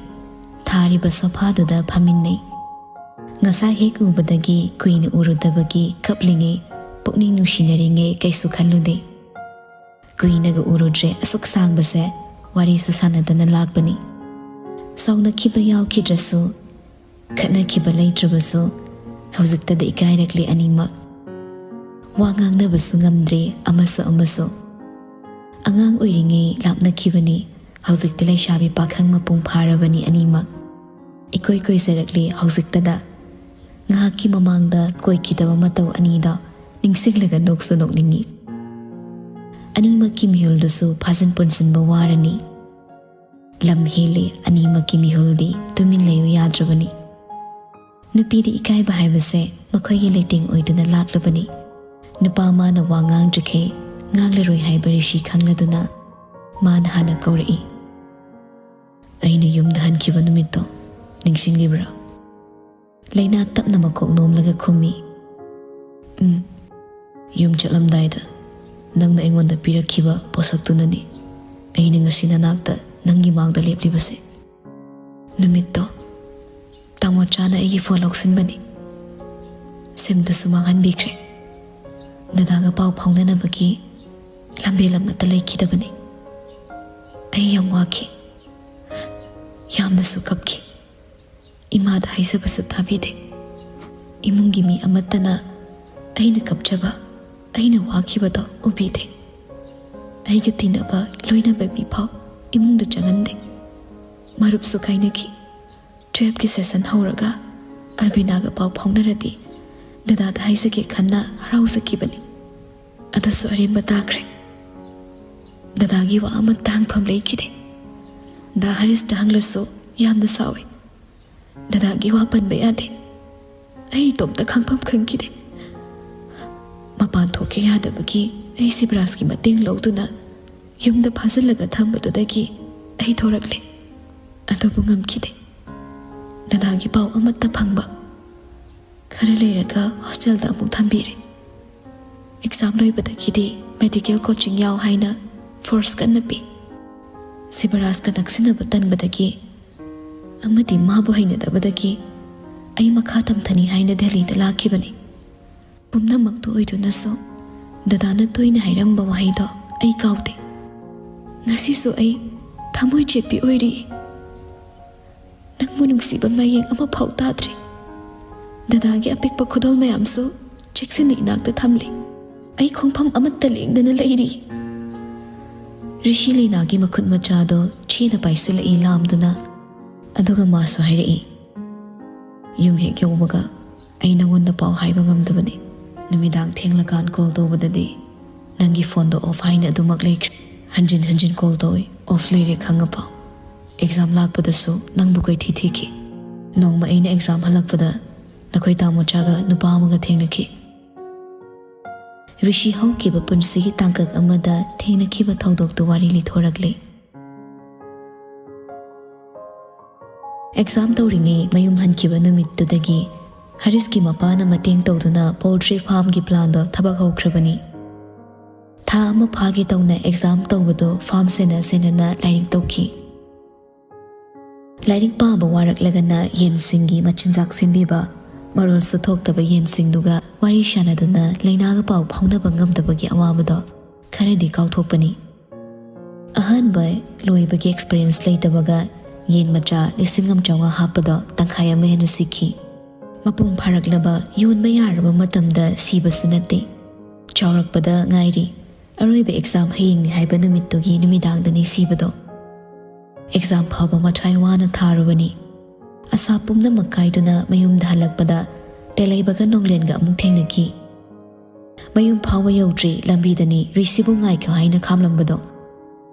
ꯊꯥꯔꯤꯕ ꯁꯣꯐꯥꯗꯨꯗ ꯐꯝꯃꯤꯟꯅꯩ꯫ ꯉꯁꯥꯏ ꯍꯦꯛ ꯎꯕꯗꯒꯤ ꯀꯨꯏꯅ ꯎꯔꯨꯗꯕꯒꯤ ꯀꯞꯂꯤꯉꯩ, ꯄꯨꯛꯅꯤꯡ ꯅꯨꯡꯁꯤꯅꯔꯤꯉꯩ ꯀꯩꯁꯨ ꯈꯜꯂꯨꯗꯦ꯫ ꯀꯨꯏꯅꯒ ꯎꯔꯨꯗ꯭ꯔꯦ ꯑꯁꯨꯛ ꯁꯥꯡꯕꯁꯦ, ꯋꯥꯔꯤꯁꯨ ꯁꯥꯟꯅꯗꯅ ꯂꯥꯛꯄꯅꯤ꯫ ꯁꯥꯎꯅꯈꯤꯕ ꯌꯥꯎꯈꯤꯗ꯭ꯔꯁꯨ, ꯈꯠꯅꯈꯤꯕ ꯂꯩꯇ꯭ꯔꯕꯁꯨ, ꯍꯧꯖꯤꯛꯇꯗ ꯏꯀꯥꯏꯔꯛꯂꯦ ꯑꯅꯤꯃꯛ꯫ ꯋꯥ ꯉꯥꯡꯅꯕꯁꯨ ꯉꯝꯗ꯭ꯔꯦ ꯑꯃꯁꯨ ꯑꯃꯁꯨ꯫ ꯑꯉꯥꯡ ꯑꯣꯏꯔꯤꯉꯩ ꯂꯥꯞꯅꯈꯤꯕꯅꯤ, ꯍꯧꯖꯤꯛꯇꯤ ꯂꯩꯁꯥꯕꯤ ꯄꯥꯈꯪ ꯃꯄꯨꯡ ꯐꯥꯔꯕꯅꯤ ꯑꯅꯤꯃꯛ꯫ ꯏꯀꯣꯏ ꯀꯣꯏꯖꯔꯛꯂꯤ ꯍꯧꯖꯤꯛꯇꯗ꯫ ꯉꯥꯏꯍꯥꯛꯀꯤ ꯃꯃꯥꯡꯗ ꯀꯣꯏꯈꯤꯗꯕ ꯃꯇꯧ ꯑꯅꯤꯗꯣ ꯅꯤꯡꯁꯤꯡꯂꯒ ꯅꯣꯛꯁꯨ ꯅꯣꯛꯅꯤꯡꯉꯤ꯫ ꯑꯅꯤꯃꯛꯀꯤ ꯃꯤꯍꯨꯜꯗꯨꯁꯨ ꯐꯥꯖꯤꯟ ꯄꯨꯟꯁꯤꯟꯕ ꯋꯥꯔꯅꯤ꯫ ꯂꯝ ꯍꯦꯜꯂꯤ ꯑꯅꯤꯃꯛꯀꯤ ꯃꯤꯍꯨꯜꯗꯤ ꯇꯨꯃꯤꯟ ꯂꯩꯌꯨ ꯌꯥꯗ꯭ꯔꯕꯅꯤ꯫ ꯅꯨꯄꯤꯗꯤ ꯏꯀꯥꯏꯕ ꯍꯥꯏꯕꯁꯦ ꯃꯈꯣꯏꯒꯤ ꯂꯩꯇꯦꯡ ꯑꯣꯏꯗꯨꯅ ꯂꯥꯛꯂꯕꯅꯤ꯫ ꯅꯨꯄꯥ ꯑꯃꯅ ꯋꯥ ꯉꯥꯡꯗ꯭ꯔꯤꯈꯩ ꯉꯥꯡꯂꯔꯣꯏ ꯍꯥꯏꯕ ꯔꯤꯁꯤ ꯈꯪꯂꯗꯨꯅ ꯃꯥꯅ ꯍꯥꯟꯅ ꯀꯧꯔꯛꯏ꯫ "ꯑꯩꯅ ꯌꯨꯝꯗ ꯍꯟꯈꯤꯕ ꯅꯨꯃꯤꯠꯇꯣ ꯅꯤꯡꯁꯤꯡꯂꯤꯕ꯭ꯔꯥ?" ꯂꯩꯅꯥ ꯇꯞꯅ ꯃꯀꯣꯛ ꯅꯣꯝꯂꯒ ꯈꯨꯝꯃꯤ꯫ "ꯎꯝ, ꯌꯨꯝ ꯆꯠꯂꯝꯗꯥꯏꯗ ꯅꯪꯅ ꯑꯩꯉꯣꯟꯗ ꯄꯤꯔꯛꯈꯤꯕ ꯄꯣꯠꯁꯛꯇꯨꯅꯅꯤ ꯑꯩꯅ ꯉꯁꯤ ꯅꯅꯥꯛꯇ ꯅꯪꯒꯤ ꯃꯥꯡꯗ ꯂꯦꯞꯂꯤꯕꯁꯦ꯫ ꯅꯨꯃꯤꯠꯇꯣ ꯇꯥꯃꯣꯆꯥꯅ ꯑꯩꯒꯤ ꯐꯣꯟ ꯂꯧꯁꯤꯟꯕꯅꯤ꯫ ꯁꯤꯝꯗꯨꯁꯨ ꯃꯥꯡꯍꯟꯕꯤꯈ꯭ꯔꯦ꯫ ꯗꯗꯥꯒ ꯄꯥꯎ ꯐꯥꯎꯅꯅꯕꯒꯤ ꯂꯝꯕꯦꯜ ꯑꯃꯠꯇ ꯂꯩꯈꯤꯗꯕꯅꯤ꯫ ꯑꯩ ꯌꯥꯝ ꯋꯥꯈꯤ, ꯌꯥꯝꯅꯁꯨ ꯀꯞꯈꯤ꯫ ꯏꯃꯥꯗ ꯍꯥꯏꯖꯕꯁꯨ ꯇꯥꯕꯤꯗꯦ꯫ ꯏꯃꯨꯡꯒꯤ ꯃꯤ ꯑꯃꯠꯇꯅ ꯑꯩꯅ ꯀꯞꯆꯕ, ꯑꯩꯅ ꯋꯥꯈꯤꯕꯗꯣ ꯎꯕꯤꯗꯦ꯫ ꯑꯩꯒ ꯇꯤꯟꯅꯕ ꯂꯣꯏꯅꯕ ꯃꯤꯐꯥꯎ ꯏꯃꯨꯡꯗ ꯆꯪꯍꯟꯗꯦ꯫ ꯃꯔꯨꯞꯁꯨ ꯀꯥꯏꯅꯈꯤ꯫ ꯇꯨꯌꯦꯜꯐꯀꯤ ꯁꯦꯁꯟ ꯍꯧꯔꯒ ꯑꯜꯕꯤꯅꯥꯒ ꯄꯥꯎ ꯐꯥꯎꯅꯔꯗꯤ ꯗꯗꯥꯗ ꯍꯥꯏꯖꯒꯦ ꯈꯟꯅ ꯍꯔꯥꯎꯖꯈꯤꯕꯅꯤ꯫ ꯑꯗꯨꯁꯨ ꯑꯔꯦꯝꯕ ꯇꯥꯈ꯭ꯔꯦ꯫ ꯗꯗꯥꯒꯤ ꯋꯥ ꯑꯃꯠꯇ ꯍꯪꯐꯝ ꯂꯩꯈꯤꯗꯦ꯫ ꯗꯥ ꯍꯔꯤꯁꯇ ꯍꯪꯂꯁꯨ ꯌꯥꯝꯅ ꯁꯥꯎꯏ꯫ ꯗꯗꯥꯒꯤ ꯋꯥ ꯄꯟꯕ ꯌꯥꯗꯦ꯫ ꯑꯩ ꯏꯇꯣꯝꯇ ꯈꯪꯐꯝ ꯈꯪꯈꯤꯗꯦ꯫ ꯃꯄꯥꯟ ꯊꯣꯛꯀꯦ ꯌꯥꯗꯕꯒꯤ ꯑꯩ ꯁꯤꯕꯔꯥꯖꯀꯤ ꯃꯇꯦꯡ ꯂꯧꯗꯨꯅ ꯌꯨꯝꯗ ꯐꯥꯖꯤꯜꯂꯒ ꯊꯝꯕꯗꯨꯗꯒꯤ ꯑꯩ ꯊꯣꯔꯛꯂꯦ꯫ ꯑꯗꯨꯕꯨ ꯉꯝꯈꯤꯗꯦ꯫ ꯗꯗꯥꯒꯤ ꯄꯥꯎ ꯑꯃꯠꯇ ꯐꯪꯕ꯫ ꯈꯔ ꯂꯩꯔꯒ ꯍꯣꯁꯇꯦꯜꯗ ꯑꯃꯨꯛ ꯊꯝꯕꯤꯔꯦ꯫ ꯑꯦꯛꯖꯥꯝ ꯂꯣꯏꯕꯗꯒꯤꯗꯤ ꯃꯦꯗꯤꯀꯦꯜ ꯀꯣꯆꯤꯡ ꯌꯥꯎ ꯍꯥꯏꯅ ꯐꯣꯔꯁ ꯀꯟꯅ ꯄꯤ꯫ ꯁꯤꯕꯔꯥꯖꯀ ꯅꯛꯁꯤꯟꯅꯕ ꯇꯟꯕꯗꯒꯤ ꯑꯃꯗꯤ ꯃꯥꯕꯨ ꯍꯩꯅꯗꯕꯗꯒꯤ ꯑꯩ ꯃꯈꯥ ꯇꯝꯊꯅꯤ ꯍꯥꯏꯅ ꯗꯦꯜꯂꯤꯗ ꯂꯥꯛꯈꯤꯕꯅꯤ꯫ ꯄꯨꯝꯅꯃꯛꯇꯨ ꯑꯣꯏꯗꯨꯅꯁꯨ ꯗꯗꯥꯅ ꯇꯣꯏꯅ ꯍꯥꯏꯔꯝꯕ ꯋꯥꯍꯩꯗꯣ ꯑꯩ ꯀꯥꯎꯗꯦ꯫ ꯉꯁꯤꯁꯨ ꯑꯩ ꯊꯃꯣꯏ ꯆꯦꯠꯄꯤ ꯑꯣꯏꯔꯤ꯫ ꯅꯪꯕꯨ ꯅꯨꯡꯁꯤꯕ ꯃꯌꯦꯡ ꯑꯃꯐꯥꯎ ꯇꯥꯗ꯭ꯔꯤ꯫ ꯗꯗꯥꯒꯤ ꯑꯄꯤꯛꯄ ꯈꯨꯗꯣꯜ ꯃꯌꯥꯝꯁꯨ ꯆꯦꯛꯁꯤꯟꯅ ꯏꯅꯥꯛꯇ ꯊꯝꯂꯤ꯫ ꯑꯩ ꯈꯣꯡꯐꯝ ꯑꯃꯠꯇ ꯂꯦꯡꯗꯅ ꯂꯩꯔꯤ꯫ ꯔꯤꯁꯤ ꯂꯩꯅꯥꯒꯤ ꯃꯈꯨꯠ ꯃꯆꯥꯗꯣ ꯆꯦꯅ ꯄꯥꯏꯁꯤꯜꯂꯛꯏ ꯂꯥꯝꯗꯨꯅ꯫ ꯑꯗꯨꯒ ꯃꯥꯁꯨ ꯍꯥꯏꯔꯛꯏ, "ꯌꯨꯝ ꯍꯦꯛ ꯌꯧꯕꯒ ꯑꯩ ꯅꯉꯣꯟꯗ ꯄꯥꯎ ꯍꯥꯏꯕ ꯉꯝꯗꯕꯅꯤ꯫ ꯅꯨꯃꯤꯗꯥꯡ ꯊꯦꯡꯂꯀꯥꯟ ꯀꯣꯜ ꯇꯧꯕꯗꯗꯤ ꯅꯪꯒꯤ ꯐꯣꯟꯗꯣ ꯑꯣꯐ ꯍꯥꯏꯅ ꯑꯗꯨꯃꯛ ꯂꯩꯈ꯭ꯔꯦ꯫ ꯍꯟꯖꯤꯟ ꯍꯟꯖꯤꯟ ꯀꯣꯜ ꯇꯧꯏ, ꯑꯣꯐ ꯂꯩꯔꯦ ꯈꯪꯉꯐꯥꯎ꯫ ꯑꯦꯛꯖꯥꯝ ꯂꯥꯛꯄꯗꯁꯨ ꯅꯪꯕꯨ ꯀꯣꯏꯊꯤ ꯊꯤꯈꯤ꯫ ꯅꯣꯡꯃ ꯑꯩꯅ ꯑꯦꯛꯖꯥꯝ ꯍꯜꯂꯛꯄꯗ ꯅꯈꯣꯏ ꯇꯥꯃꯣꯆꯥꯒ ꯅꯨꯄꯥ ꯑꯃꯒ ꯊꯦꯡꯅꯈꯤ꯫ ꯔꯤꯁꯤ ꯍꯧꯈꯤꯕ ꯄꯨꯟꯁꯤꯒꯤ ꯇꯥꯡꯀꯛ ꯑꯃꯗ ꯊꯦꯡꯅꯈꯤꯕ ꯊꯧꯗꯣꯛꯇꯨ ꯋꯥꯔꯤ ꯂꯤꯊꯣꯔꯛꯂꯤ꯫ ꯑꯦꯛꯖꯥꯝ ꯇꯧꯔꯤꯉꯩ ꯃꯌꯨꯝ ꯍꯟꯈꯤꯕ ꯅꯨꯃꯤꯠꯇꯨꯗꯒꯤ ꯍꯔꯤꯁꯀꯤ ꯃꯄꯥꯅ ꯃꯇꯦꯡ ꯇꯧꯗꯨꯅ ꯄꯣꯜꯇ꯭ꯔꯤ ꯐꯥꯔꯝꯒꯤ ꯄ꯭ꯂꯥꯟꯗꯣ ꯊꯕꯛ ꯍꯧꯈ꯭ꯔꯕꯅꯤ꯫ ꯊꯥ ꯑꯃ ꯐꯥꯒꯦ ꯇꯧꯅ ꯑꯦꯛꯖꯥꯝ ꯇꯧꯕꯗꯣ ꯐꯥꯔꯝ ꯁꯦꯟꯅ ꯁꯦꯟꯅꯅ ꯂꯥꯏꯔꯤꯛ ꯇꯧꯈꯤ꯫ ꯂꯥꯏꯔꯤꯛ ꯄꯥꯕ ꯋꯥꯔꯛꯂꯒꯅ ꯌꯦꯟꯁꯤꯡꯒꯤ ꯃꯆꯤꯟꯖꯥꯛ ꯁꯦꯝꯕꯤꯕ, ꯃꯔꯣꯜꯁꯨ ꯊꯣꯛꯇꯕ ꯌꯦꯟꯁꯤꯡꯗꯨꯒ ꯋꯥꯔꯤ ꯁꯥꯟꯅꯗꯨꯅ ꯂꯥꯏꯅꯥꯒ ꯄꯥꯎ ꯐꯥꯎꯅꯕ ꯉꯝꯗꯕꯒꯤ ꯑꯋꯥꯕꯗꯣ ꯈꯔꯗꯤ ꯀꯥꯎꯊꯣꯛꯄꯅꯤ꯫ ꯑꯍꯥꯟꯕ ꯂꯣꯏꯕꯒꯤ ꯑꯦꯛꯁꯄꯤꯔꯤꯌꯦꯟꯁ ꯂꯩꯇꯕꯒ ꯌꯦꯟ ꯃꯆꯥ ꯂꯤꯁꯤꯡ ꯑꯃ ꯆꯥꯝꯃꯉꯥ ꯍꯥꯞꯄꯗꯣ ꯇꯪꯈꯥꯏ ꯑꯃ ꯍꯦꯟꯅ ꯁꯤꯈꯤ꯫ ꯃꯄꯨꯡ ꯐꯥꯔꯛꯂꯕ ꯌꯣꯟꯕ ꯌꯥꯔꯕ ꯃꯇꯝꯗ ꯁꯤꯕꯁꯨ ꯅꯠꯇꯦ꯫ ꯆꯥꯎꯔꯛꯄꯗ ꯉꯥꯏꯔꯤ꯫ ꯑꯔꯣꯏꯕ ꯑꯦꯛꯖꯥꯝ ꯍꯌꯦꯡꯅꯤ ꯍꯥꯏꯕ ꯅꯨꯃꯤꯠꯇꯨꯒꯤ ꯅꯨꯃꯤꯗꯥꯡꯗꯅꯤ ꯁꯤꯕꯗꯣ꯫ ꯑꯦꯛꯖꯥꯝ ꯐꯥꯎꯕ ꯃꯊ꯭ꯋꯥꯏ ꯋꯥꯅ ꯊꯥꯔꯨꯕꯅꯤ꯫ ꯑꯁꯥ ꯄꯨꯝꯅꯃꯛ ꯀꯥꯏꯗꯨꯅ ꯃꯌꯨꯝꯗ ꯍꯜꯂꯛꯄꯗ ꯇꯦꯂꯩꯕꯒ ꯅꯣꯡꯂꯦꯟꯒ ꯑꯃꯨꯛ ꯊꯦꯡꯅꯈꯤ꯫ ꯃꯌꯨꯝ ꯐꯥꯎꯕ ꯌꯧꯗ꯭ꯔꯤ ꯂꯝꯕꯤꯗꯅꯤ ꯔꯤꯁꯤꯕꯨ ꯉꯥꯏꯈꯣ ꯍꯥꯏꯅ ꯈꯥꯝꯂꯝꯕꯗꯣ꯫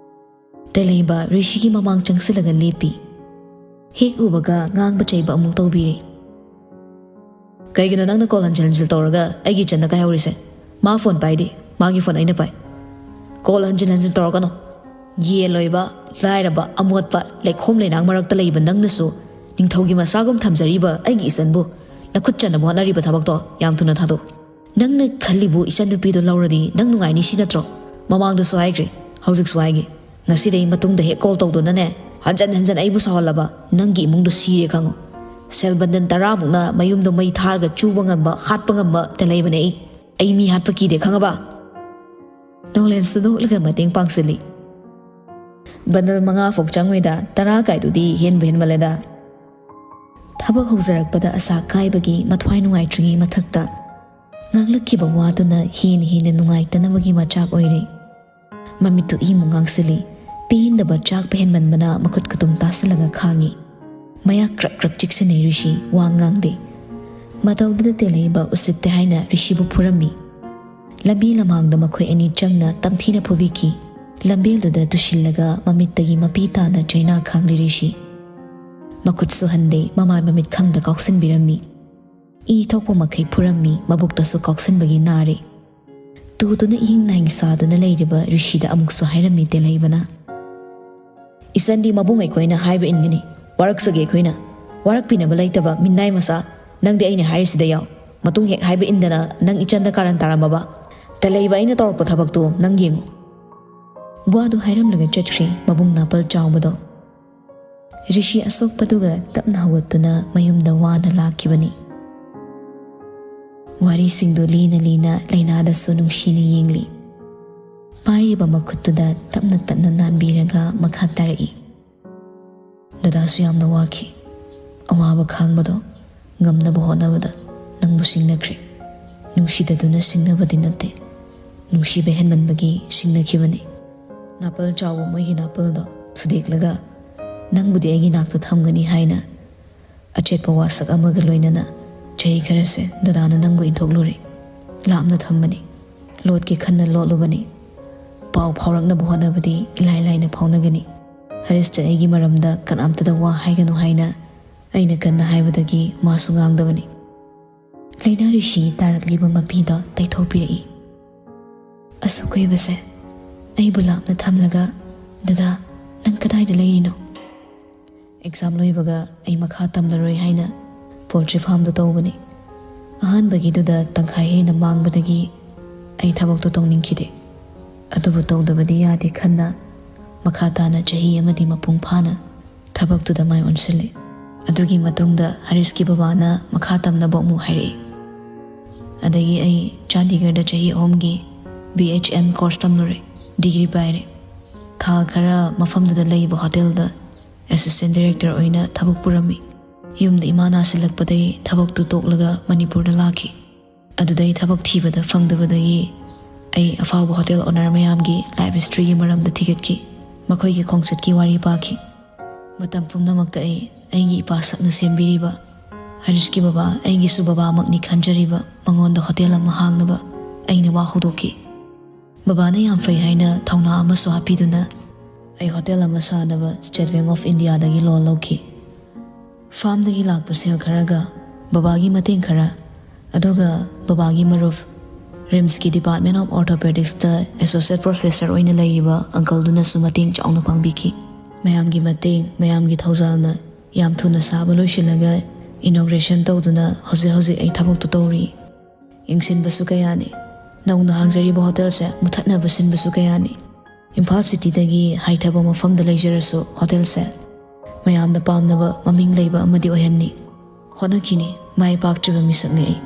ꯇꯦꯂꯩꯕ ꯔꯤꯁꯤꯒꯤ ꯃꯃꯥꯡ ꯆꯪꯁꯤꯜꯂꯒ ꯂꯦꯞꯄꯤ꯫ ꯍꯦꯛ ꯎꯕꯒ ꯉꯥꯡꯕ ꯆꯩꯕ ꯑꯃꯨꯛ ꯇꯧꯕꯤꯔꯦ꯫ "ꯀꯩꯒꯤꯅꯣ ꯅꯪꯅ ꯀꯣꯜ ꯍꯟꯖꯤꯟ ꯍꯟꯖꯤꯟ ꯇꯧꯔꯒ ꯑꯩꯒꯤ ꯏꯆꯟꯗ ꯀꯥꯏꯍꯧꯔꯤꯁꯦ? ꯃꯥ ꯐꯣꯟ ꯄꯥꯏꯗꯦ, ꯃꯥꯒꯤ ꯐꯣꯟ ꯑꯩꯅ ꯄꯥꯏ꯫ ꯀꯣꯜ ꯍꯟꯖꯤꯟ ꯍꯟꯖꯤꯟ ꯇꯧꯔꯛꯀꯅꯣ꯫ ꯌꯦꯟ ꯂꯣꯏꯕ, ꯂꯥꯏꯔꯕ, ꯑꯃꯣꯠꯄ, ꯂꯩꯈꯣꯝ ꯂꯩꯅꯥꯡ ꯃꯔꯛꯇ ꯂꯩꯕ ꯅꯪꯅꯁꯨ ꯅꯤꯡꯊꯧꯒꯤ ꯃꯆꯥꯒꯨꯝ ꯊꯝꯖꯔꯤꯕ ꯑꯩꯒꯤ ꯏꯆꯟꯕꯨ ꯅꯈꯨꯠ ꯆꯟꯅꯕ ꯍꯣꯠꯅꯔꯤꯕ ꯊꯕꯛꯇꯣ ꯌꯥꯝ ꯊꯨꯅ ꯊꯥꯗꯣꯛꯎ꯫ ꯅꯪꯅ ꯈꯜꯂꯤꯕꯨ ꯏꯆꯟꯅꯨꯄꯤꯗꯣ ꯂꯧꯔꯗꯤ ꯅꯪ ꯅꯨꯡꯉꯥꯏꯅꯤ ꯁꯤ ꯅꯠꯇ꯭ꯔꯣ? ꯃꯃꯥꯡꯗꯁꯨ ꯍꯥꯏꯈ꯭ꯔꯦ, ꯍꯧꯖꯤꯛꯁꯨ ꯍꯥꯏꯒꯦ꯫ ꯉꯁꯤꯗꯩ ꯃꯇꯨꯡꯗ ꯍꯦꯛ ꯀꯣꯜ ꯇꯧꯗꯨꯅꯅꯦ, ꯍꯟꯖꯟ ꯍꯟꯖꯟ ꯑꯩꯕꯨ ꯁꯥꯎꯍꯜꯂꯕ, ꯅꯪꯒꯤ ꯏꯃꯨꯡꯗꯣ ꯁꯤꯔꯦ ꯈꯪꯉꯨ꯫ ꯁꯦꯜ ꯕꯟꯗꯟ ꯇꯔꯥꯃꯨꯛꯅ ꯃꯌꯨꯝꯗꯣ ꯃꯩ ꯊꯥꯔꯒ ꯆꯨꯕ ꯉꯝꯕ, ꯍꯥꯠꯄ ꯉꯝꯕ ꯇꯦꯂꯩꯕꯅꯦ ꯑꯩ꯫ ꯑꯩ ꯃꯤ ꯍꯥꯠꯄ ꯀꯤꯗꯦ ꯈꯪꯉꯕ?" ꯅꯣꯡꯂꯦꯟꯁꯨ ꯅꯣꯛꯂꯒ ꯃꯇꯦꯡ ꯄꯥꯡꯁꯤꯜꯂꯤ꯫ "ꯕꯟꯗꯜ ꯃꯉꯥ ꯐꯥꯎ ꯆꯪꯉꯣꯏꯗ, ꯇꯔꯥ ꯀꯥꯏꯗꯨꯗꯤ ꯍꯦꯟꯕꯨ ꯍꯦꯟꯃꯜꯂꯦꯗ"꯫ ꯊꯕꯛ ꯍꯧꯖꯔꯛꯄꯗ ꯑꯁꯥ ꯀꯥꯏꯕꯒꯤ ꯃꯊ꯭ꯋꯥꯏ ꯅꯨꯡꯉꯥꯏꯇ꯭ꯔꯤꯉꯩ ꯃꯊꯛꯇ ꯉꯥꯡꯂꯛꯈꯤꯕ ꯋꯥꯗꯨꯅ ꯍꯦꯟꯅ ꯍꯦꯟꯅ ꯅꯨꯡꯉꯥꯏꯇꯅꯕꯒꯤ ꯃꯆꯥꯛ ꯑꯣꯏꯔꯦ꯫ ꯃꯃꯤꯠꯇꯨ ꯏꯃꯨꯛ ꯉꯥꯡꯁꯤꯜꯂꯤ꯫ ꯄꯦꯟꯗꯕ ꯆꯥꯛꯄ ꯍꯦꯟꯃꯟꯕꯅ ꯃꯈꯨꯠ ꯈꯨꯇꯨꯝ ꯇꯥꯁꯤꯜꯂꯒ ꯈꯥꯡꯉꯤ꯫ ꯃꯌꯥ ꯀ꯭ꯔꯛ ꯀ꯭ꯔꯛ ꯆꯤꯛꯁꯤꯟꯅꯩ ꯔꯤꯁꯤ, ꯋꯥ ꯉꯥꯡꯗꯦ꯫ ꯃꯇꯧꯗꯨꯗ ꯇꯦꯂꯩꯕ ꯎꯁꯤꯠꯇꯦ ꯍꯥꯏꯅ ꯔꯤꯁꯤꯕꯨ ꯐꯨꯔꯝꯃꯤ꯫ ꯂꯝꯕꯤ ꯂꯝꯍꯥꯡꯗ ꯃꯈꯣꯏ ꯑꯅꯤ ꯆꯪꯅ ꯇꯝꯊꯤꯅ ꯐꯨꯕꯤꯈꯤ꯫ ꯂꯝꯕꯦꯜꯗꯨꯗ ꯇꯨꯁꯤꯜꯂꯒ ꯃꯃꯤꯠꯇꯒꯤ ꯃꯄꯤ ꯇꯥꯅ ꯆꯩꯅꯥ ꯈꯥꯡꯂꯤ ꯔꯤꯁꯤ꯫ ꯃꯈꯨꯠꯁꯨ ꯍꯟꯗꯦ, ꯃꯃꯥꯏ ꯃꯃꯤꯠ ꯈꯪꯗ ꯀꯥꯎꯁꯟꯕꯤꯔꯝꯃꯤ꯫ ꯏ ꯊꯣꯛꯄ ꯃꯈꯩ ꯐꯨꯔꯝꯃꯤ, ꯃꯕꯨꯛꯇꯁꯨ ꯀꯥꯎꯁꯟꯕꯒꯤ ꯅꯥꯔꯦ꯫ ꯇꯨꯗꯨꯅ ꯏꯍꯤꯡ ꯅꯥꯍꯤꯡ ꯁꯥꯗꯨꯅ ꯂꯩꯔꯤꯕ ꯔꯤꯁꯤꯗ ꯑꯃꯨꯛꯁꯨ ꯍꯥꯏꯔꯝꯃꯤ ꯇꯦꯂꯩꯕꯅ, "ꯏꯆꯟꯗꯤ ꯃꯕꯨꯡ ꯑꯩꯈꯣꯏꯅ ꯍꯥꯏꯕ ꯏꯟꯒꯅꯤ, ꯋꯥꯔꯛꯆꯒꯦ ꯑꯩꯈꯣꯏꯅ꯫ ꯋꯥꯔꯛꯄꯤꯅꯕ ꯂꯩꯇꯕ ꯃꯤꯅꯥꯏ ꯃꯆꯥ, ꯅꯪꯗꯤ ꯑꯩꯅ ꯍꯥꯏꯔꯤꯁꯤꯗ ꯌꯥꯎ꯫ ꯃꯇꯨꯡ ꯍꯦꯛ ꯍꯥꯏꯕ ꯏꯟꯗꯅ ꯅꯪ ꯏꯆꯟꯗ ꯀꯥꯔꯟ ꯇꯥꯔꯝꯃꯕ? ꯇꯦꯂꯩꯕ, ꯑꯩꯅ ꯇꯧꯔꯛꯄ ꯊꯕꯛꯇꯨ ꯅꯪ ꯌꯦꯡꯉꯨ꯫" ꯋꯥꯗꯨ ꯍꯥꯏꯔꯝꯂꯒ ꯆꯠꯈ꯭ꯔꯦ ꯃꯕꯨꯡ ꯅꯥꯄꯜ ꯆꯥꯎꯕꯗꯣ꯫ ꯔꯤꯁꯤ ꯑꯁꯣꯛꯄꯗꯨꯒ ꯇꯞꯅ ꯍꯧꯒꯠꯇꯨꯅ ꯃꯌꯨꯝꯗ ꯋꯥꯅ ꯂꯥꯛꯈꯤꯕꯅꯤ꯫ ꯋꯥꯔꯤꯁꯤꯡꯗꯨ ꯂꯤꯅ ꯂꯤꯅ ꯂꯩꯅꯥꯗꯁꯨ ꯅꯨꯡꯁꯤꯅ ꯌꯦꯡꯂꯤ꯫ ꯄꯥꯏꯔꯤꯕ ꯃꯈꯨꯠꯇꯨꯗ ꯇꯞꯅ ꯇꯞꯅ ꯅꯥꯟꯕꯤꯔꯒ ꯃꯈꯥ ꯇꯥꯔꯛꯏ꯫ "ꯗꯗꯥꯁꯨ ꯌꯥꯝꯅ ꯋꯥꯈꯤ꯫ ꯑꯋꯥꯕ ꯈꯥꯡꯕꯗꯣ ꯉꯝꯅꯕ ꯍꯣꯠꯅꯕꯗ ꯅꯪꯕꯨ ꯁꯤꯡꯅꯈ꯭ꯔꯦ꯫ ꯅꯨꯡꯁꯤꯗꯗꯨꯅ ꯁꯤꯡꯅꯕꯗꯤ ꯅꯠꯇꯦ, ꯅꯨꯡꯁꯤꯕ ꯍꯦꯟꯃꯟꯕꯒꯤ ꯁꯤꯡꯅꯈꯤꯕꯅꯤ꯫ ꯅꯥꯄꯜ ꯆꯥꯎꯕ ꯃꯣꯏꯒꯤ ꯅꯥꯄꯜꯗꯣ ꯊꯨꯗꯦꯛꯂꯒ ꯅꯪꯕꯨꯗꯤ ꯑꯩꯒꯤ ꯅꯥꯛꯇ ꯊꯝꯒꯅꯤ ꯍꯥꯏꯅ ꯑꯆꯦꯠꯄ ꯋꯥꯁꯛ ꯑꯃꯒ ꯂꯣꯏꯅꯅ ꯆꯍꯤ ꯈꯔꯁꯦ ꯗꯗꯥꯅ ꯅꯪꯕꯨ ꯏꯟꯊꯣꯛꯂꯨꯔꯦ꯫ ꯂꯥꯞꯅ ꯊꯝꯕꯅꯤ꯫ ꯂꯣꯠꯀꯦ ꯈꯟꯅ ꯂꯣꯠꯂꯨꯕꯅꯤ꯫ ꯄꯥꯎ ꯐꯥꯎꯔꯛꯅꯕ ꯍꯣꯠꯅꯕꯗꯤ ꯏꯂꯥꯏ ꯂꯥꯏꯅ ꯐꯥꯎꯅꯒꯅꯤ꯫ ꯍꯔꯤꯁꯇ ꯑꯩꯒꯤ ꯃꯔꯝꯗ ꯀꯅꯥꯝꯇꯗ ꯋꯥ ꯍꯥꯏꯒꯅꯨ ꯍꯥꯏꯅ ꯑꯩꯅ ꯀꯟꯅ ꯍꯥꯏꯕꯗꯒꯤ ꯃꯥꯁꯨ ꯉꯥꯡꯗꯕꯅꯤ꯫" ꯂꯩꯅꯥ ꯔꯤꯁꯤ ꯇꯥꯔꯛꯂꯤꯕ ꯃꯄꯤꯗꯣ ꯇꯩꯊꯣꯛꯄꯤꯔꯛꯏ꯫ "ꯑꯁꯨꯛ ꯀꯨꯏꯕꯁꯦ ꯑꯩꯕꯨ ꯂꯥꯞꯅ ꯊꯝꯂꯒ, ꯗꯗꯥ, ꯅꯪ ꯀꯗꯥꯏꯗ ꯂꯩꯔꯤꯅꯣ?" "ꯑꯦꯛꯖꯥꯝ ꯂꯣꯏꯕꯒ ꯑꯩ ꯃꯈꯥ ꯇꯝꯂꯔꯣꯏ ꯍꯥꯏꯅ ꯄꯣꯜꯇ꯭ꯔꯤ ꯐꯥꯔꯝꯗ ꯇꯧꯕꯅꯤ꯫ ꯑꯍꯥꯟꯕꯒꯤꯗꯨꯗ ꯇꯪꯈꯥꯏ ꯍꯦꯟꯅ ꯃꯥꯡꯕꯗꯒꯤ ꯑꯩ ꯊꯕꯛꯇꯣ ꯇꯧꯅꯤꯡꯈꯤꯗꯦ꯫ ꯑꯗꯨꯕꯨ ꯇꯧꯗꯕꯗꯤ ꯌꯥꯗꯦ ꯈꯟꯅ ꯃꯈꯥ ꯇꯥꯅ ꯆꯍꯤ ꯑꯃꯗꯤ ꯃꯄꯨꯡ ꯐꯥꯅ ꯊꯕꯛꯇꯨꯗ ꯃꯥꯏ ꯑꯣꯟꯁꯤꯜꯂꯦ꯫ ꯑꯗꯨꯒꯤ ꯃꯇꯨꯡꯗ ꯍꯔꯤꯁꯀꯤ ꯕꯕꯥꯅ ꯃꯈꯥ ꯇꯝꯅꯕ ꯑꯃꯨꯛ ꯍꯥꯏꯔꯛꯏ꯫ ꯑꯗꯒꯤ ꯑꯩ ꯆꯥꯟꯗꯤꯒꯔꯗ ꯆꯍꯤ ꯑꯍꯨꯝꯒꯤ B H M course ꯇꯝꯂꯨꯔꯦ, ꯗꯤꯒ꯭ꯔꯤ ꯄꯥꯏꯔꯦ꯫ ꯊꯥ ꯈꯔ ꯃꯐꯝꯗꯨꯗ ꯂꯩꯕ ꯍꯣꯇꯦꯜꯗ ꯑꯦꯁꯤꯁꯇꯦꯟ ꯗꯥꯏꯔꯦꯛꯇꯔ ꯑꯣꯏꯅ ꯊꯕꯛ ꯄꯨꯔꯝꯃꯤ꯫ ꯌꯨꯝꯗ ꯏꯃꯥ ꯅꯥꯁꯤꯜꯂꯛꯄꯗꯒꯤ ꯊꯕꯛꯇꯨ ꯇꯣꯛꯂꯒ ꯃꯅꯤꯄꯨꯔꯗ ꯂꯥꯛꯈꯤ꯫ ꯑꯗꯨꯗꯩ ꯊꯕꯛ ꯊꯤꯕꯗ ꯐꯪꯗꯕꯗꯒꯤ ꯑꯩ ꯑꯐꯥꯎꯕ ꯍꯣꯇꯦꯜ ꯑꯣꯅꯔ ꯃꯌꯥꯝꯒꯤ ꯂꯥꯏꯐ ꯍꯤꯁꯇ꯭ꯔꯤꯒꯤ ꯃꯔꯝꯗ ꯊꯤꯒꯠꯈꯤ꯫ ꯃꯈꯣꯏꯒꯤ ꯈꯣꯡꯆꯠꯀꯤ ꯋꯥꯔꯤ ꯄꯥꯈꯤ꯫ ꯃꯇꯝ ꯄꯨꯝꯅꯃꯛꯇ ꯑꯩ ꯑꯩꯒꯤ ꯏꯄꯥ ꯁꯛꯅ ꯁꯦꯝꯕꯤꯔꯤꯕ ꯍꯔꯤꯁꯀꯤ ꯕꯕꯥ, ꯑꯩꯒꯤꯁꯨ ꯕꯕꯥꯃꯛꯅꯤ ꯈꯟꯖꯔꯤꯕ ꯃꯉꯣꯟꯗ ꯍꯣꯇꯦꯜ ꯑꯃ ꯍꯥꯡꯅꯕ ꯑꯩꯅ ꯋꯥ ꯍꯧꯗꯣꯛꯈꯤ꯫ ꯕꯕꯥꯅ ꯌꯥꯝ ꯐꯩ ꯍꯥꯏꯅ ꯊꯧꯅꯥ ꯑꯃꯁꯨ ꯍꯥꯞꯄꯤꯗꯨꯅ ꯑꯩ ꯍꯣꯇꯦꯜ ꯑꯃ ꯁꯥꯅꯕ State Bank of Indiaꯗꯒꯤ loan ꯂꯧꯈꯤ꯫ Farmꯗꯒꯤ ꯂꯥꯛꯄ ꯁꯦꯜ ꯈꯔꯒ ꯕꯕꯥꯒꯤ ꯃꯇꯦꯡ ꯈꯔ, ꯑꯗꯨꯒ ꯕꯕꯥꯒꯤ ꯃꯔꯨꯞ RIMSꯀꯤ Department of Orthopedicsꯇ Associate Professor ꯑꯣꯏꯅ ꯂꯩꯔꯤꯕ uncleꯗꯨꯅꯁꯨ ꯃꯇꯦꯡ ꯆꯥꯎꯅ ꯄꯥꯡꯕꯤꯈꯤ꯫ ꯃꯌꯥꯝꯒꯤ ꯃꯇꯦꯡ, ꯃꯌꯥꯝꯒꯤ ꯊꯧꯖꯥꯜꯅ ꯌꯥꯝ ꯊꯨꯅ ꯁꯥꯕ ꯂꯣꯏꯁꯤꯜꯂꯒ inauguration ꯇꯧꯗꯨꯅ ꯍꯧꯖꯤꯛ ꯍꯧꯖꯤꯛ ꯑꯩ ꯊꯕꯛꯇꯨ ꯇꯧꯔꯤ꯫ ꯌꯦꯡꯁꯤꯟꯕꯁꯨ ꯀꯌꯥꯅꯤ꯫ ꯅꯧꯅ ꯍꯥꯡꯖꯔꯤꯕ ꯍꯣꯇꯦꯜꯁꯦ ꯃꯨꯊꯠꯅꯕ ꯁꯤꯟꯕꯁꯨ ꯀꯌꯥꯅꯤ꯫ ꯏꯝꯐꯥꯜ cityꯗꯒꯤ ꯍꯥꯏꯊꯕ ꯃꯐꯝꯗ ꯂꯩꯖꯔꯁꯨ ꯍꯣꯇꯦꯜꯁꯦ ꯃꯌꯥꯝꯅ ꯄꯥꯝꯅꯕ ꯃꯃꯤꯡ ꯂꯩꯕ ꯑꯃꯗꯤ ꯑꯣꯏꯍꯟꯅꯤ꯫ ꯍꯣꯠꯅꯈꯤꯅꯤ, ꯃꯥꯏ ꯄꯥꯛꯇ꯭ꯔꯤꯕ ꯃꯤꯁꯛꯅꯤ ꯑꯩ꯫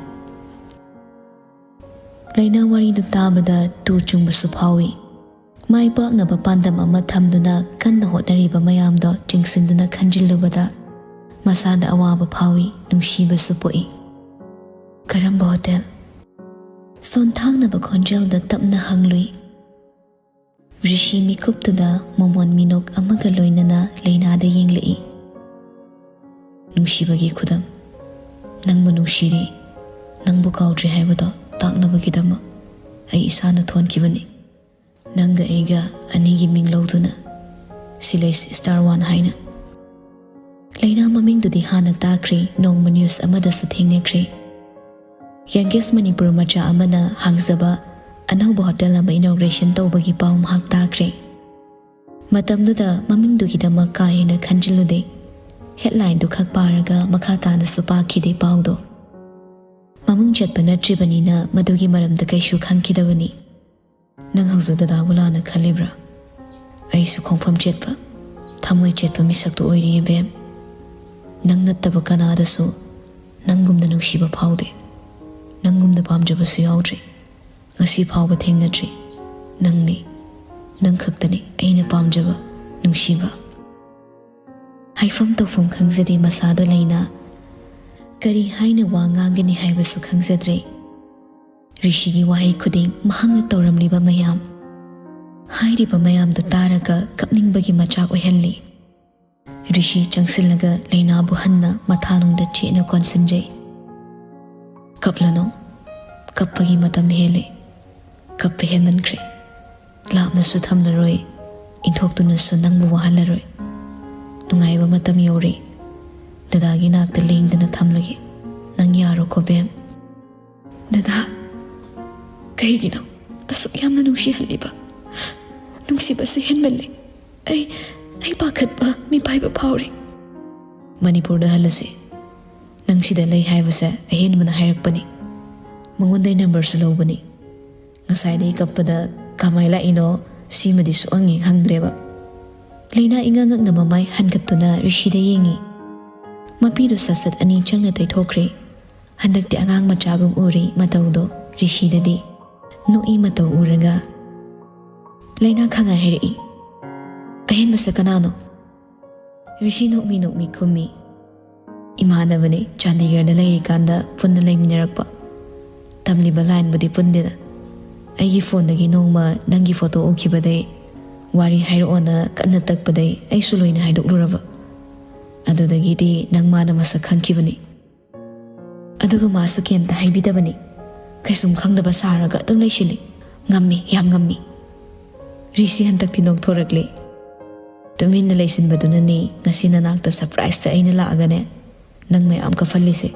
ꯂꯩꯅꯥ ꯋꯥꯔꯤꯗꯨ ꯇꯥꯕꯗ ꯇꯨ ꯆꯨꯡꯕꯁꯨ ꯐꯥꯎꯏ꯫ ꯃꯥꯏ ꯄꯥꯛꯅꯕ ꯄꯥꯟꯗꯝ ꯑꯃ ꯊꯝꯗꯨꯅ ꯀꯟꯅ ꯍꯣꯠꯅꯔꯤꯕ ꯃꯌꯥꯝꯗꯣ ꯆꯤꯡꯁꯤꯟꯗꯨꯅ ꯈꯟꯖꯤꯜꯂꯨꯕꯗ ꯃꯁꯥꯗ ꯑꯋꯥꯕ ꯐꯥꯎꯏ, ꯅꯨꯡꯁꯤꯕꯁꯨ ꯄꯣꯛꯏ꯫ "ꯀꯔꯝꯕ ꯍꯣꯇꯦꯜ?" ꯁꯣꯟꯊꯥꯡꯅꯕ ꯈꯣꯟꯖꯦꯜꯗ ꯇꯞꯅ ꯍꯪꯂꯨꯏ꯫ ꯔꯤꯁꯤ ꯃꯤꯀꯨꯞꯇꯨꯗ ꯃꯃꯣꯟ ꯃꯤꯅꯣꯛ ꯑꯃꯒ ꯂꯣꯏꯅꯅ ꯂꯩꯅꯥꯗ ꯌꯦꯡꯂꯛꯏ꯫ "ꯅꯨꯡꯁꯤꯕꯒꯤ ꯈꯨꯗꯝ꯫ ꯅꯪꯕꯨ ꯅꯨꯡꯁꯤꯔꯤ, ꯅꯪꯕꯨ ꯀꯥꯎꯗ꯭ꯔꯤ ꯍꯥꯏꯕꯗꯣ ꯇꯥꯛꯅꯕꯒꯤꯗꯃꯛ ꯑꯩ ꯏꯁꯥꯅ ꯊꯣꯟꯈꯤꯕꯅꯤ꯫ ꯅꯪꯒ ꯑꯩꯒ ꯑꯅꯤꯒꯤ ꯃꯤꯡ ꯂꯧꯗꯨꯅ ꯁꯤꯂꯩꯁ Star One ꯍꯥꯏꯅ꯫" ꯂꯩꯅꯥ ꯃꯃꯤꯡꯗꯨꯗꯤ ꯍꯥꯟꯅ ꯇꯥꯈ꯭ꯔꯦ, ꯅꯣꯡꯃ news ꯑꯃꯗꯁꯨ ꯊꯦꯡꯅꯈ꯭ꯔꯦ꯫ Youngest ꯃꯅꯤꯄꯨꯔ ꯃꯆꯥ ꯑꯃꯅ ꯍꯥꯡꯖꯕ ꯑꯅꯧꯕ ꯍꯣꯇꯦꯜ ꯑꯃ inauguration ꯇꯧꯕꯒꯤ ꯄꯥꯎ ꯃꯍꯥꯛ ꯇꯥꯈ꯭ꯔꯦ꯫ ꯃꯇꯝꯗꯨꯗ ꯃꯃꯤꯡꯗꯨꯒꯤꯗꯃꯛ ꯀꯥ ꯍꯦꯟꯅ ꯈꯟꯖꯤꯜꯂꯨꯗꯦ꯫ Headlineꯗꯨ ꯈꯛ ꯄꯥꯔꯒ ꯃꯈꯥ ꯇꯥꯅꯁꯨ ꯄꯥꯈꯤꯗꯦ ꯄꯥꯎꯗꯣ꯫ ꯃꯃꯤꯡ ꯆꯠꯄ ꯅꯠꯇ꯭ꯔꯤꯕꯅꯤꯅ ꯃꯗꯨꯒꯤ ꯃꯔꯝꯗ ꯀꯩꯁꯨ ꯈꯪꯈꯤꯗꯕꯅꯤ꯫ ꯅꯪ ꯍꯧꯖꯤꯛ ꯗꯗꯥꯕꯨ ꯂꯥꯟꯅ ꯈꯜꯂꯤꯕ꯭ꯔꯥ? ꯑꯩꯁꯨ ꯈꯣꯡꯐꯝ ꯆꯦꯠꯄ, ꯊꯃꯣꯏ ꯆꯦꯠꯄ ꯃꯤꯁꯛꯇꯨ ꯑꯣꯏꯔꯤ, ꯏꯕꯦꯝ꯫ ꯅꯪ ꯅꯠꯇꯕ ꯀꯅꯥꯗꯁꯨ ꯅꯪꯒꯨꯝꯅ ꯅꯨꯡꯁꯤꯕ ꯐꯥꯎꯗꯦ꯫ ꯅꯪꯒꯨꯝꯅ ꯄꯥꯝꯖꯕꯁꯨ ꯌꯥꯎꯗ꯭ꯔꯤ꯫ ꯉꯁꯤ ꯐꯥꯎꯕ ꯊꯦꯡꯅꯗ꯭ꯔꯤ꯫ ꯅꯪꯅꯤ, ꯅꯪ ꯈꯛꯇꯅꯤ ꯑꯩꯅ ꯄꯥꯝꯖꯕ, ꯅꯨꯡꯁꯤꯕ꯫ ꯍꯥꯏꯐꯝ ꯇꯧꯐꯝ ꯈꯪꯖꯗꯦ ꯃꯁꯥꯗꯣ ꯂꯩꯅꯥ꯫ ꯀꯔꯤ ꯍꯥꯏꯅ ꯋꯥ ꯉꯥꯡꯒꯅꯤ ꯍꯥꯏꯕꯁꯨ ꯈꯪꯖꯗ꯭ꯔꯦ꯫ ꯔꯤꯁꯤꯒꯤ ꯋꯥꯍꯩ ꯈꯨꯗꯤꯡ, ꯃꯍꯥꯛꯅ ꯇꯧꯔꯝꯂꯤꯕ ꯃꯌꯥꯝ, ꯍꯥꯏꯔꯤꯕ ꯃꯌꯥꯝꯗꯨ ꯇꯥꯔꯒ ꯀꯞꯅꯤꯡꯕꯒꯤ ꯃꯆꯥꯛ ꯑꯣꯏꯍꯜꯂꯤ꯫ ꯔꯤꯁꯤ ꯆꯪꯁꯤꯜꯂꯒ ꯂꯩꯅꯥꯕꯨ ꯍꯟꯅ ꯃꯊꯥꯅꯨꯡꯗ ꯆꯦꯠꯅ ꯀꯣꯟꯁꯤꯟꯖꯩ꯫ "ꯀꯞꯂꯅꯨ, ꯀꯞꯄꯒꯤ ꯃꯇꯝ ꯍꯦꯜꯂꯦ, ꯀꯞꯄ ꯍꯦꯟꯃꯟꯈ꯭ꯔꯦ꯫ ꯂꯥꯞꯅꯁꯨ ꯊꯝꯂꯔꯣꯏ, ꯏꯟꯊꯣꯛꯇꯨꯅꯁꯨ ꯅꯪꯕꯨ ꯋꯥꯍꯜꯂꯔꯣꯏ꯫ ꯅꯨꯡꯉꯥꯏꯕ ꯃꯇꯝ ꯌꯧꯔꯦ, ꯗꯗꯥꯒꯤ ꯅꯥꯛꯇ ꯂꯦꯡꯗꯅ ꯊꯝꯂꯒꯦ꯫ ꯅꯪ ꯌꯥꯔꯣꯀꯣ ꯕꯦꯝ?" "ꯗꯗꯥ, ꯀꯩꯒꯤꯅꯣ ꯑꯁꯨꯛ ꯌꯥꯝꯅ ꯅꯨꯡꯁꯤꯍꯜꯂꯤꯕ? ꯅꯨꯡꯁꯤꯕꯁꯦ ꯍꯦꯟꯃꯜꯂꯦ꯫ ꯑꯩ, ꯑꯩ ꯄꯥꯈꯠꯄ, ꯃꯤꯄꯥꯏꯕ ꯐꯥꯎꯔꯦ꯫" "ꯃꯅꯤꯄꯨꯔꯗ ꯍꯜꯂꯁꯤ꯫ ꯅꯪ ꯁꯤꯗ ꯂꯩ ꯍꯥꯏꯕꯁꯦ ꯑꯍꯦꯟꯕꯅ ꯍꯥꯏꯔꯛꯄꯅꯤ꯫ ꯃꯉꯣꯟꯗꯩ ꯅꯝꯕꯔꯁꯨ ꯂꯧꯕꯅꯤ꯫ ꯉꯁꯥꯏꯗꯒꯤ ꯀꯞꯄꯗ ꯀꯃꯥꯏ ꯂꯥꯛꯏꯅꯣ, ꯁꯤꯃꯗꯤ ꯁꯨꯛꯍꯪ ꯍꯦꯛ ꯍꯪꯗ꯭ꯔꯦꯕ꯫" ꯂꯩꯅꯥ ꯏꯉꯛ ꯉꯛꯅ ꯃꯃꯥꯏ ꯍꯟꯒꯠꯇꯨꯅ ꯔꯤꯁꯤꯗ ꯌꯦꯡꯉꯤ꯫ ꯃꯄꯤꯗꯨ ꯁꯠ ꯁꯠ ꯑꯅꯤ ꯆꯪꯅ ꯇꯩꯊꯣꯛꯈ꯭ꯔꯦ꯫ ꯍꯟꯗꯛꯇꯤ ꯑꯉꯥꯡ ꯃꯆꯥꯒꯨꯝ ꯎꯔꯤ ꯃꯇꯧꯗꯣ ꯔꯤꯁꯤꯗꯗꯤ꯫ ꯅꯣꯛꯏ ꯃꯇꯧ ꯎꯔꯒ꯫ ꯂꯩꯅꯥ ꯈꯪꯉ ꯍꯥꯏꯔꯛꯏ, "ꯑꯍꯦꯟꯕꯁꯦ ꯀꯅꯥꯅꯣ?" ꯔꯤꯁꯤ ꯅꯣꯛꯃꯤ ꯅꯣꯛꯃꯤ ꯈꯨꯝꯃꯤ, "ꯏꯃꯥꯟꯅꯕꯅꯦ, ꯆꯥꯟꯗꯤꯒꯔꯗ ꯂꯩꯔꯤꯀꯥꯟꯗ ꯄꯨꯟꯅ ꯂꯩꯃꯤꯟꯅꯔꯛꯄ꯫ ꯇꯝꯂꯤꯕ ꯂꯥꯏꯟꯕꯨꯗꯤ ꯄꯨꯟꯗꯦꯗ꯫ ꯑꯩꯒꯤ ꯐꯣꯟꯗꯒꯤ ꯅꯣꯡꯃ ꯅꯪꯒꯤ ꯐꯣꯇꯣ ꯎꯈꯤꯕꯗꯩ, ꯋꯥꯔꯤ ꯍꯥꯏꯔꯛꯑꯣꯅ ꯀꯟꯅ ꯇꯛꯄꯗꯩ ꯑꯩꯁꯨ ꯂꯣꯏꯅ ꯍꯥꯏꯗꯣꯛꯂꯨꯔꯕ꯫ ꯑꯗꯨꯗꯒꯤꯗꯤ ꯅꯪ ꯃꯥꯅ ꯃꯁꯛ ꯈꯪꯈꯤꯕꯅꯤ꯫ ꯑꯗꯨꯒ ꯃꯥꯁꯨ ꯀꯩꯝꯇ ꯍꯥꯏꯕꯤꯗꯕꯅꯤ꯫ ꯀꯩꯁꯨꯝ ꯈꯪꯗꯕ ꯁꯥꯔꯒ ꯑꯗꯨꯝ ꯂꯩꯁꯤꯜꯂꯤ꯫ ꯉꯝꯃꯤ, ꯌꯥꯝ ꯉꯝꯃꯤ꯫" ꯔꯤꯁꯤ ꯍꯟꯗꯛꯇꯤ ꯅꯣꯛꯊꯣꯔꯛꯂꯦ꯫ "ꯇꯨꯃꯤꯟꯅ ꯂꯩꯁꯤꯟꯕꯗꯨꯅꯅꯤ ꯉꯁꯤ ꯅꯅꯥꯛꯇ ꯁꯔꯄ꯭ꯔꯥꯏꯖꯇ ꯑꯩꯅ ꯂꯥꯛꯑꯒꯅꯦ ꯅꯪ ꯃꯌꯥꯝ ꯀꯞꯍꯜꯂꯤꯁꯦ꯫"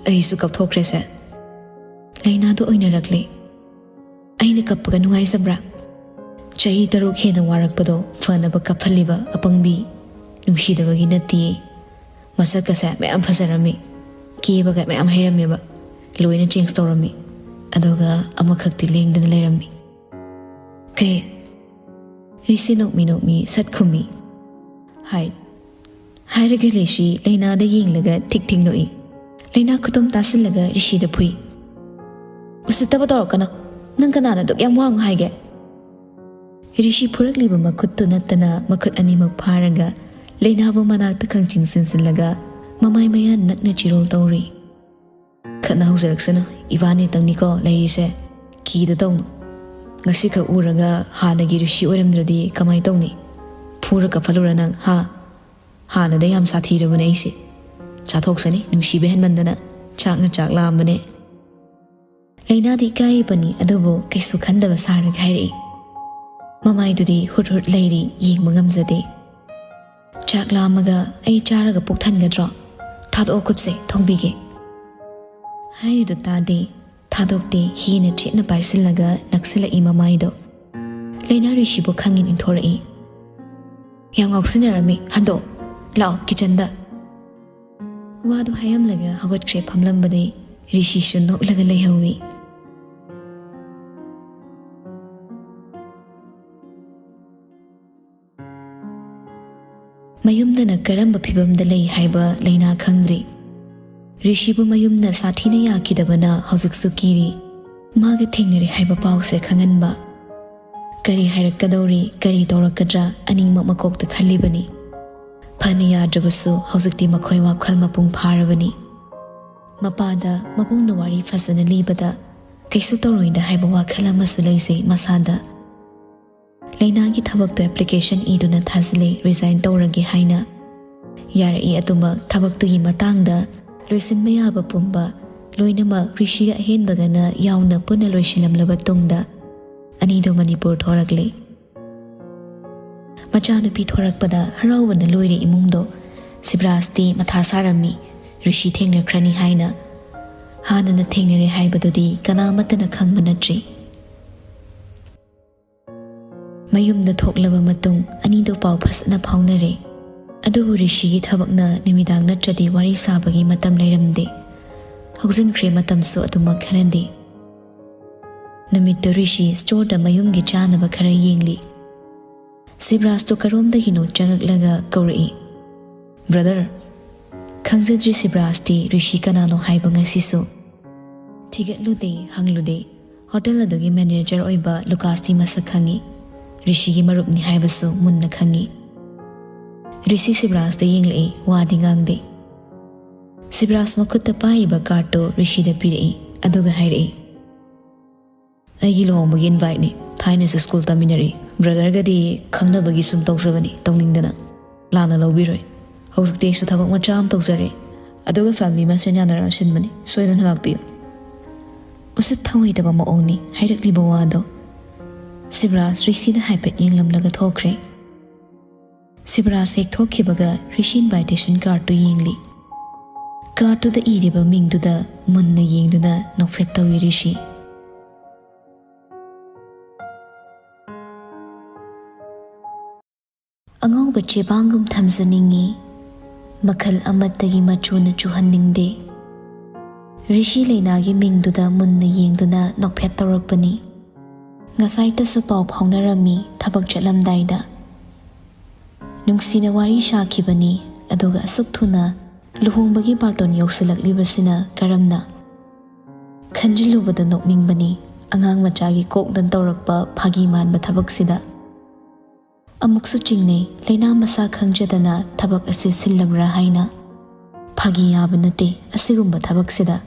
"ꯑꯩꯁꯨ ꯀꯞꯊꯣꯛꯈ꯭ꯔꯦꯁꯦ꯫" ꯂꯩꯅꯥꯗꯣ ꯑꯣꯏꯅꯔꯛꯂꯦ꯫ "ꯑꯩꯅ ꯀꯞꯄꯒ ꯅꯨꯡꯉꯥꯏꯖꯕ꯭ꯔꯥ? ꯆꯍꯤ ꯇꯔꯨꯛ ꯍꯦꯟꯅ ꯋꯥꯔꯛꯄꯗꯣ ꯐꯅꯕ ꯀꯞꯍꯜꯂꯤꯕ ꯑꯄꯪꯕꯤ꯫ ꯅꯨꯡꯁꯤꯗꯕꯒꯤ ꯅꯠꯇꯤꯌꯦ꯫ ꯃꯁꯛꯀꯁꯦ ꯃꯌꯥꯝ ꯐꯖꯔꯝꯃꯤ, ꯀꯦꯕꯒ ꯃꯌꯥꯝ ꯍꯩꯔꯝꯃꯦꯕ, ꯂꯣꯏꯅ ꯆꯦꯟꯖ ꯇꯧꯔꯝꯃꯤ꯫ ꯑꯗꯨꯒ ꯑꯃꯈꯛꯇꯤ ꯂꯦꯡꯗꯅ ꯂꯩꯔꯝꯃꯤ꯫" "ꯀꯩ?" ꯔꯤꯁꯤ ꯅꯣꯛꯃꯤ ꯅꯣꯛꯃꯤ ꯁꯠ ꯈꯨꯝꯃꯤ꯫ "ꯍꯥꯏ꯫" ꯍꯥꯏꯔꯒ ꯔꯤꯁꯤ ꯂꯩꯅꯥꯗ ꯌꯦꯡꯂꯒ ꯊꯤꯛ ꯊꯤꯛ ꯅꯣꯛꯏ꯫ ꯂꯩꯅꯥ ꯈꯨꯇꯨꯝ ꯇꯥꯁꯤꯜꯂꯒ ꯔꯤꯁꯤꯗ ꯐꯨꯏ꯫ "ꯎꯁꯤꯠꯇꯕ ꯇꯧꯔꯛꯀꯅꯣ꯫ ꯅꯪ ꯀꯅꯥꯅ ꯑꯗꯨꯛ ꯌꯥꯝ ꯋꯥꯡ ꯍꯥꯏꯒꯦ?" ꯔꯤꯁꯤ ꯐꯨꯔꯛꯂꯤꯕ ꯃꯈꯨꯠꯇꯨ ꯅꯠꯇꯅ ꯃꯈꯨꯠ ꯑꯅꯤꯃꯛ ꯐꯥꯔꯒ ꯂꯩꯅꯥꯕꯨ ꯃꯅꯥꯛꯇ ꯈꯪꯆꯤꯡ ꯆꯤꯡꯁꯤꯜꯂꯒ ꯃꯃꯥꯏ ꯃꯌꯥ ꯅꯛꯅ ꯆꯤꯔꯣꯜ ꯇꯧꯔꯤ꯫ "ꯈꯠꯅ ꯍꯧꯖꯔꯛꯁꯅꯨ, ꯏꯕꯥꯅꯤꯇꯪꯅꯤꯀꯣ ꯂꯩꯔꯤꯁꯦ꯫ ꯀꯤꯗ ꯇꯧꯅꯨ꯫ ꯉꯁꯤꯈꯛ ꯎꯔꯒ ꯍꯥꯟꯅꯒꯤ ꯔꯤꯁꯤ ꯑꯣꯏꯔꯝꯗ꯭ꯔꯗꯤ ꯀꯃꯥꯏ ꯇꯧꯅꯤ? ꯐꯨꯔ ꯀꯞꯐꯜꯂꯨꯔ ꯅꯪ, ꯍꯥ? ꯍꯥꯟꯅꯗ ꯌꯥꯝ ꯁꯥꯊꯤꯔꯕꯅꯦ ꯑꯩꯁꯦ꯫ ꯆꯥꯊꯣꯛꯁꯅꯤ, ꯅꯨꯡꯁꯤꯕ ꯍꯦꯟꯃꯟꯗꯅ ꯆꯥꯛꯅ ꯆꯥꯛ ꯂꯥꯝꯕꯅꯦ꯫" ꯂꯩꯅꯥꯗꯤ ꯏꯀꯥꯏꯔꯤꯕꯅꯤ, ꯑꯗꯨꯕꯨ ꯀꯩꯁꯨ ꯈꯟꯗꯕ ꯁꯥꯔꯒ ꯍꯥꯏꯔꯛꯏ꯫ ꯃꯃꯥꯏꯗꯨꯗꯤ ꯍꯨꯠ ꯍꯨꯠ ꯂꯩꯔꯤ, ꯌꯦꯡꯕ ꯉꯝꯖꯗꯦ꯫ "ꯆꯥꯛ ꯂꯥꯝꯃꯒ ꯑꯩ ꯆꯥꯔꯒ ꯄꯨꯛ ꯊꯟꯒꯗ꯭ꯔꯣ? ꯊꯥꯗꯣꯛꯑꯣ ꯈꯨꯠꯁꯦ, ꯊꯣꯡꯕꯤꯒꯦ꯫" ꯍꯥꯏꯔꯤꯗꯨ ꯇꯥꯗꯦ, ꯊꯥꯗꯣꯛꯇꯦ, ꯍꯦꯟꯅ ꯆꯦꯠꯅ ꯄꯥꯏꯁꯤꯜꯂꯒ ꯅꯛꯁꯤꯜꯂꯛꯏ ꯃꯃꯥꯏꯗꯣ꯫ ꯂꯩꯅꯥ ꯔꯤꯁꯤꯕꯨ ꯈꯪꯉꯤ ꯅꯤꯡꯊꯣꯔꯛꯏ꯫ "ꯌꯥꯝ ꯉꯥꯎꯁꯤꯟꯅꯔꯝꯃꯤ, ꯍꯟꯗꯣꯛꯑꯣ, ꯂꯥꯛꯑꯣ ꯀꯤꯆꯟꯗ꯫" ꯋꯥꯗꯨ ꯍꯥꯏꯔꯝꯂꯒ ꯍꯧꯒꯠꯈ꯭ꯔꯦ ꯐꯝꯂꯝꯕꯗꯩ꯫ ꯔꯤꯁꯤꯁꯨ ꯅꯣꯛꯂꯒ ꯂꯩꯍꯧꯏ꯫ ꯃꯌꯨꯝꯗꯅ ꯀꯔꯝꯕ ꯐꯤꯕꯝꯗ ꯂꯩ ꯍꯥꯏꯕ ꯂꯩꯅꯥ ꯈꯪꯗ꯭ꯔꯤ꯫ ꯔꯤꯁꯤꯕꯨ ꯃꯌꯨꯝꯅ ꯁꯥꯊꯤꯅ ꯌꯥꯈꯤꯗꯕꯅ ꯍꯧꯖꯤꯛꯁꯨ ꯀꯤꯔꯤ꯫ ꯃꯥꯒ ꯊꯦꯡꯅꯔꯦ ꯍꯥꯏꯕ ꯄꯥꯎꯁꯦ ꯈꯪꯍꯟꯕ꯫ ꯀꯔꯤ ꯍꯥꯏꯔꯛꯀꯗꯧꯔꯤ, ꯀꯔꯤ ꯇꯧꯔꯛꯀꯗ꯭ꯔꯥ ꯑꯅꯤꯃꯛ ꯃꯀꯣꯛꯇ ꯈꯜꯂꯤꯕꯅꯤ꯫ ꯐꯅ ꯌꯥꯗ꯭ꯔꯕꯁꯨ ꯍꯧꯖꯤꯛꯇꯤ ꯃꯈꯣꯏ ꯋꯥꯈꯜ ꯃꯄꯨꯡ ꯐꯥꯔꯕꯅꯤ꯫ ꯃꯄꯥꯗ ꯃꯕꯨꯡꯅ ꯋꯥꯔꯤ ꯐꯖꯅ ꯂꯤꯕꯗ ꯀꯩꯁꯨ ꯇꯧꯔꯣꯏꯗ ꯍꯥꯏꯕ ꯋꯥꯈꯜ ꯑꯃꯁꯨ ꯂꯩꯖꯩ ꯃꯁꯥꯗ꯫ ꯂꯩꯅꯥꯒꯤ ꯊꯕꯛꯇ ꯑꯦꯄ꯭ꯂꯤꯀꯦꯁꯟ ꯏꯗꯨꯅ ꯊꯥꯖꯤꯜꯂꯦ, ꯔꯤꯖꯥꯏꯟ ꯇꯧꯔꯒꯦ ꯍꯥꯏꯅ꯫ ꯌꯥꯔꯛꯏ ꯑꯗꯨꯃꯛ ꯊꯕꯛꯇꯨꯒꯤ ꯃꯇꯥꯡꯗ ꯂꯣꯏꯁꯤꯟꯕ ꯌꯥꯕ ꯄꯨꯝꯕ ꯂꯣꯏꯅꯃꯛ ꯔꯤꯁꯤꯒ ꯑꯍꯦꯟꯕꯒꯅ ꯌꯥꯎꯅ ꯄꯨꯟꯅ ꯂꯣꯏꯁꯤꯜꯂꯝꯂꯕ ꯇꯨꯡꯗ ꯑꯅꯤꯗꯣ ꯃꯅꯤꯄꯨꯔ ꯊꯣꯔꯛꯂꯦ꯫ ꯃꯆꯥꯅꯨꯄꯤ ꯊꯣꯔꯛꯄꯗ ꯍꯔꯥꯎꯕꯅ ꯂꯣꯏꯔꯦ ꯏꯃꯨꯡꯗꯣ꯫ ꯁꯤꯕꯔꯥꯖꯇꯤ ꯃꯊꯥ ꯁꯥꯔꯝꯃꯤ, ꯔꯤꯁꯤ ꯊꯦꯡꯅꯈ꯭ꯔꯅꯤ ꯍꯥꯏꯅ꯫ ꯍꯥꯟꯅꯅ ꯊꯦꯡꯅꯔꯦ ꯍꯥꯏꯕꯗꯨꯗꯤ ꯀꯅꯥꯃꯠꯇꯅ ꯈꯪꯕ ꯅꯠꯇ꯭ꯔꯤ꯫ ꯃꯌꯨꯝꯗ ꯊꯣꯛꯂꯕ ꯃꯇꯨꯡ ꯑꯅꯤꯗꯣ ꯄꯥꯎ ꯐꯖꯅ ꯐꯥꯎꯅꯔꯦ꯫ ꯑꯗꯨꯕꯨ ꯔꯤꯁꯤꯒꯤ ꯊꯕꯛꯅ ꯅꯨꯃꯤꯗꯥꯡ ꯅꯠꯇ꯭ꯔꯗꯤ ꯋꯥꯔꯤ ꯁꯥꯕꯒꯤ ꯃꯇꯝ ꯂꯩꯔꯝꯗꯦ꯫ ꯍꯧꯖꯤꯟꯈ꯭ꯔꯦ ꯃꯇꯝꯁꯨ ꯑꯗꯨꯃꯛ ꯈꯔꯗꯤ꯫ ꯅꯨꯃꯤꯠꯇꯨ ꯔꯤꯁꯤ ꯁ꯭ꯇꯣꯔꯗ ꯃꯌꯨꯝꯒꯤ ꯆꯥꯅꯕ ꯈꯔ ꯌꯦꯡꯂꯤ꯫ ꯁꯤꯕꯔꯥꯖꯇꯣ ꯀꯔꯣꯝꯗꯒꯤꯅꯣ ꯆꯪꯉꯛꯂꯒ ꯀꯧꯔꯛꯏ, "ꯕ꯭ꯔꯗꯔ!" ꯈꯪꯖꯗ꯭ꯔꯤ ꯁꯤꯕꯔꯥꯖꯇꯤ ꯔꯤꯁꯤ ꯀꯅꯥꯅꯣ ꯍꯥꯏꯕ ꯉꯁꯤꯁꯨ꯫ ꯊꯤꯒꯠꯂꯨꯗꯦ, ꯍꯪꯂꯨꯗꯦ꯫ ꯍꯣꯇꯦꯜ ꯑꯗꯨꯒꯤ ꯃꯦꯅꯦꯖꯔ ꯑꯣꯏꯕ ꯂꯨꯀꯥꯁꯇꯤ ꯃꯁꯛ ꯈꯪꯏ꯫ ꯔꯤꯁꯤꯒꯤ ꯃꯔꯨꯞꯅꯤ ꯍꯥꯏꯕꯁꯨ ꯃꯨꯟꯅ ꯈꯪꯏ꯫ ꯔꯤꯁꯤ ꯁꯤꯕꯔꯥꯖꯇ ꯌꯦꯡꯂꯛꯏ, ꯋꯥꯗꯤ ꯉꯥꯡꯗꯦ꯫ ꯁꯤꯕꯔꯥꯖ ꯃꯈꯨꯠꯇ ꯄꯥꯏꯔꯤꯕ ꯀꯥꯔꯠꯇꯨ ꯔꯤꯁꯤꯗ ꯄꯤꯔꯛꯏ, ꯑꯗꯨꯒ ꯍꯥꯏꯔꯛꯏ, "ꯑꯩꯒꯤ ꯂꯨꯍꯣꯡꯕꯒꯤ ꯏꯟꯚꯥꯏꯠꯅꯤ꯫ ꯊꯥꯏꯅꯁꯨ ꯁ꯭ꯀꯨꯜ ꯇꯝꯃꯤꯟꯅꯔꯛꯏ꯫ ꯕ꯭ꯔꯗꯔꯒꯗꯤ ꯈꯪꯅꯕꯒꯤ ꯁꯨꯝ ꯇꯧꯖꯕꯅꯤ, ꯇꯧꯅꯤꯡꯗꯅ꯫ ꯂꯥꯟꯅ ꯂꯧꯕꯤꯔꯣꯏ꯫ ꯍꯧꯖꯤꯛꯇꯤ ꯑꯩꯁꯨ ꯊꯕꯛ ꯃꯆꯥ ꯑꯃ ꯇꯧꯖꯔꯦ꯫ ꯑꯗꯨꯒ ꯐꯦꯃꯤꯂꯤ ꯃꯁꯦꯟ ꯌꯥꯅꯔꯒ ꯁꯤꯟꯕꯅꯤ꯫ ꯁꯣꯏꯗꯅ ꯂꯥꯛꯄꯤꯌꯨ꯫" ꯎꯁꯤꯠ ꯊꯑꯣꯏꯗꯕ ꯃꯑꯣꯡꯅꯤ ꯍꯥꯏꯔꯛꯂꯤꯕ ꯋꯥꯗꯣ꯫ ꯁꯤꯕꯔꯥꯖ ꯔꯤꯁꯤꯗ ꯍꯥꯏꯐꯦꯠ ꯌꯦꯡꯂꯝꯂꯒ ꯊꯣꯛꯈ꯭ꯔꯦ꯫ ꯁꯤꯕꯔꯥꯖ ꯍꯦꯛ ꯊꯣꯛꯈꯤꯕꯒ ꯔꯤꯁꯤ ꯏꯟꯚꯥꯏꯇꯦꯁꯟ ꯀꯥꯔꯠꯇꯨ ꯌꯦꯡꯂꯤ꯫ ꯀꯥꯔꯠꯇꯨꯗ ꯏꯔꯤꯕ ꯃꯤꯡꯗꯨꯗ ꯃꯨꯟꯅ ꯌꯦꯡꯗꯨꯅ ꯅꯣꯛꯐꯦꯠ ꯇꯧꯏ ꯔꯤꯁꯤ꯫ ꯑꯉꯧꯕ ꯆꯦꯕꯥꯡꯒꯨꯝ ꯊꯝꯖꯅꯤꯡꯏ, ꯃꯈꯜ ꯑꯃꯠꯇꯒꯤ ꯃꯆꯨꯅ ꯆꯨꯍꯟꯅꯤꯡꯗꯦ꯫ ꯔꯤꯁꯤ ꯂꯩꯅꯥꯒꯤ ꯃꯤꯡꯗꯨꯗ ꯃꯨꯟꯅ ꯌꯦꯡꯗꯨꯅ ꯅꯣꯛꯐꯦꯠ ꯇꯧꯔꯛꯄꯅꯤ꯫ ꯉꯁꯥꯏꯇꯁꯨ ꯄꯥꯎ ꯐꯥꯎꯅꯔꯝꯃꯤ ꯊꯕꯛ ꯆꯠꯂꯝꯗꯥꯏꯗ꯫ ꯅꯨꯡꯁꯤꯅ ꯋꯥꯔꯤ ꯁꯥꯈꯤꯕꯅꯤ, ꯑꯗꯨꯒ ꯑꯁꯨꯛ ꯊꯨꯅ ꯂꯨꯍꯣꯡꯕꯒꯤ ꯕꯥꯔꯇꯣꯟ ꯌꯧꯁꯤꯜꯂꯛꯂꯤꯕꯁꯤꯅ ꯀꯔꯝꯅ? ꯈꯟꯖꯤꯜꯂꯨꯕꯗ ꯅꯣꯛꯅꯤꯡꯕꯅꯤ, ꯑꯉꯥꯡ ꯃꯆꯥꯒꯤ ꯀꯣꯛꯅ ꯇꯧꯔꯛꯄ ꯐꯥꯒꯤ ꯃꯥꯟꯕ ꯊꯕꯛꯁꯤꯗ꯫ ꯑꯃꯨꯛꯁꯨ ꯆꯤꯡꯅꯩ, ꯂꯩꯅꯥ ꯃꯁꯥ ꯈꯪꯖꯗꯅ ꯊꯕꯛ ꯑꯁꯤ ꯁꯤꯜꯂꯝꯕ꯭ꯔꯥ ꯍꯥꯏꯅ꯫ ꯐꯥꯒꯤ ꯌꯥꯕ ꯅꯠꯇꯦ ꯑꯁꯤꯒꯨꯝꯕ ꯊꯕꯛꯁꯤꯗ꯫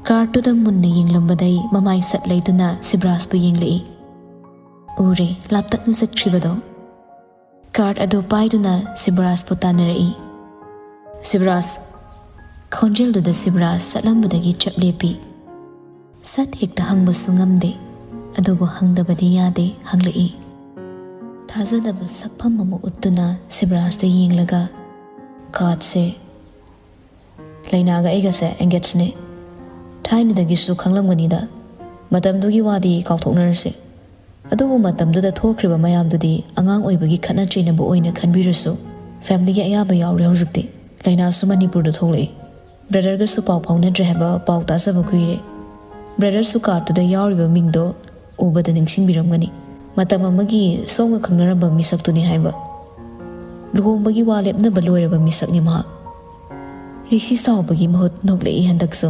ꯀꯥꯔꯠꯇꯨꯗ ꯃꯨꯟꯅ ꯌꯦꯡꯂꯝꯕꯗꯩ ꯃꯃꯥꯏ ꯁꯠ ꯂꯩꯗꯨꯅ ꯁꯤꯕ꯭ꯔꯥꯖꯄꯨ ꯌꯦꯡꯂꯛꯏ꯫ ꯎꯔꯦ, ꯂꯥꯞꯇꯛꯅ ꯆꯠꯈ꯭ꯔꯤꯕꯗꯣ꯫ ꯀꯥꯔꯠ ꯑꯗꯨ ꯄꯥꯏꯗꯨꯅ ꯁꯤꯕꯔꯥꯖꯄꯨ ꯇꯥꯟꯅꯔꯛꯏ꯫ "ꯁꯤꯕꯔꯥꯖ!" ꯈꯣꯟꯖꯦꯜꯗꯨꯗ ꯁꯤꯕꯔꯥꯖ ꯆꯠꯂꯝꯕꯗꯒꯤ ꯆꯞ ꯂꯦꯞꯄꯤ꯫ ꯁꯠ ꯍꯦꯛꯇ ꯍꯪꯕꯁꯨ ꯉꯝꯗꯦ, ꯑꯗꯨꯕꯨ ꯍꯪꯗꯕꯗꯤ ꯌꯥꯗꯦ, ꯍꯪꯂꯛꯏ꯫ ꯊꯥꯖꯗꯕ ꯁꯛꯐꯝ ꯑꯃ ꯎꯠꯇꯨꯅ ꯁꯤꯕꯔꯥꯖꯇ ꯌꯦꯡꯂꯒ, "ꯀꯥꯔꯠꯁꯦ, ꯂꯩꯅꯥꯒ ꯑꯩꯒꯁꯦ ꯑꯦꯡꯒꯦꯖꯅꯦ꯫ ꯊꯥꯏꯅꯗꯒꯤꯁꯨ ꯈꯪꯂꯝꯒꯅꯤꯗ꯫ ꯃꯇꯝꯗꯨꯒꯤ ꯋꯥꯗꯤ ꯀꯥꯎꯊꯣꯛꯅꯔꯁꯦ꯫ ꯑꯗꯨꯕꯨ ꯃꯇꯝꯗꯨꯗ ꯊꯣꯛꯈ꯭ꯔꯤꯕ ꯃꯌꯥꯝꯗꯨꯗꯤ ꯑꯉꯥꯡ ꯑꯣꯏꯕꯒꯤ ꯈꯠꯅ ꯆꯩꯅꯕ ꯑꯣꯏꯅ ꯈꯟꯕꯤꯔꯁꯨ, ꯐꯦꯃꯤꯂꯤꯒꯤ ꯑꯌꯥꯕ ꯌꯥꯎꯔꯦ ꯍꯧꯖꯤꯛꯇꯤ꯫ ꯂꯩꯅꯥꯁꯨ ꯃꯅꯤꯄꯨꯔꯗ ꯊꯣꯛꯂꯛꯏ꯫ ꯕ꯭ꯔꯗꯔꯒꯁꯨ ꯄꯥꯎ ꯐꯥꯎꯅꯗ꯭ꯔꯦ ꯍꯥꯏꯕ ꯄꯥꯎ ꯇꯥꯖꯕ ꯀꯨꯏꯔꯦ꯫ ꯕ꯭ꯔꯗꯔꯁꯨ ꯀꯥꯔꯠꯇꯨꯗ ꯌꯥꯎꯔꯤꯕ ꯃꯤꯡꯗꯣ ꯎꯕꯗ ꯅꯤꯡꯁꯤꯡꯕꯤꯔꯝꯒꯅꯤ꯫ ꯃꯇꯝ ꯑꯃꯒꯤ ꯁꯣꯝꯒ ꯈꯪꯅꯔꯝꯕ ꯃꯤꯁꯛꯇꯨꯅꯤ ꯍꯥꯏꯕ꯫ ꯂꯨꯍꯣꯡꯕꯒꯤ ꯋꯥ ꯂꯦꯞꯅꯕ ꯂꯣꯏꯔꯕ ꯃꯤꯁꯛꯅꯤ ꯃꯍꯥꯛ꯫" ꯔꯤꯁꯤ ꯁꯥꯎꯕꯒꯤ ꯃꯍꯨꯠ ꯅꯣꯛꯂꯛꯏ ꯍꯟꯗꯛꯁꯨ꯫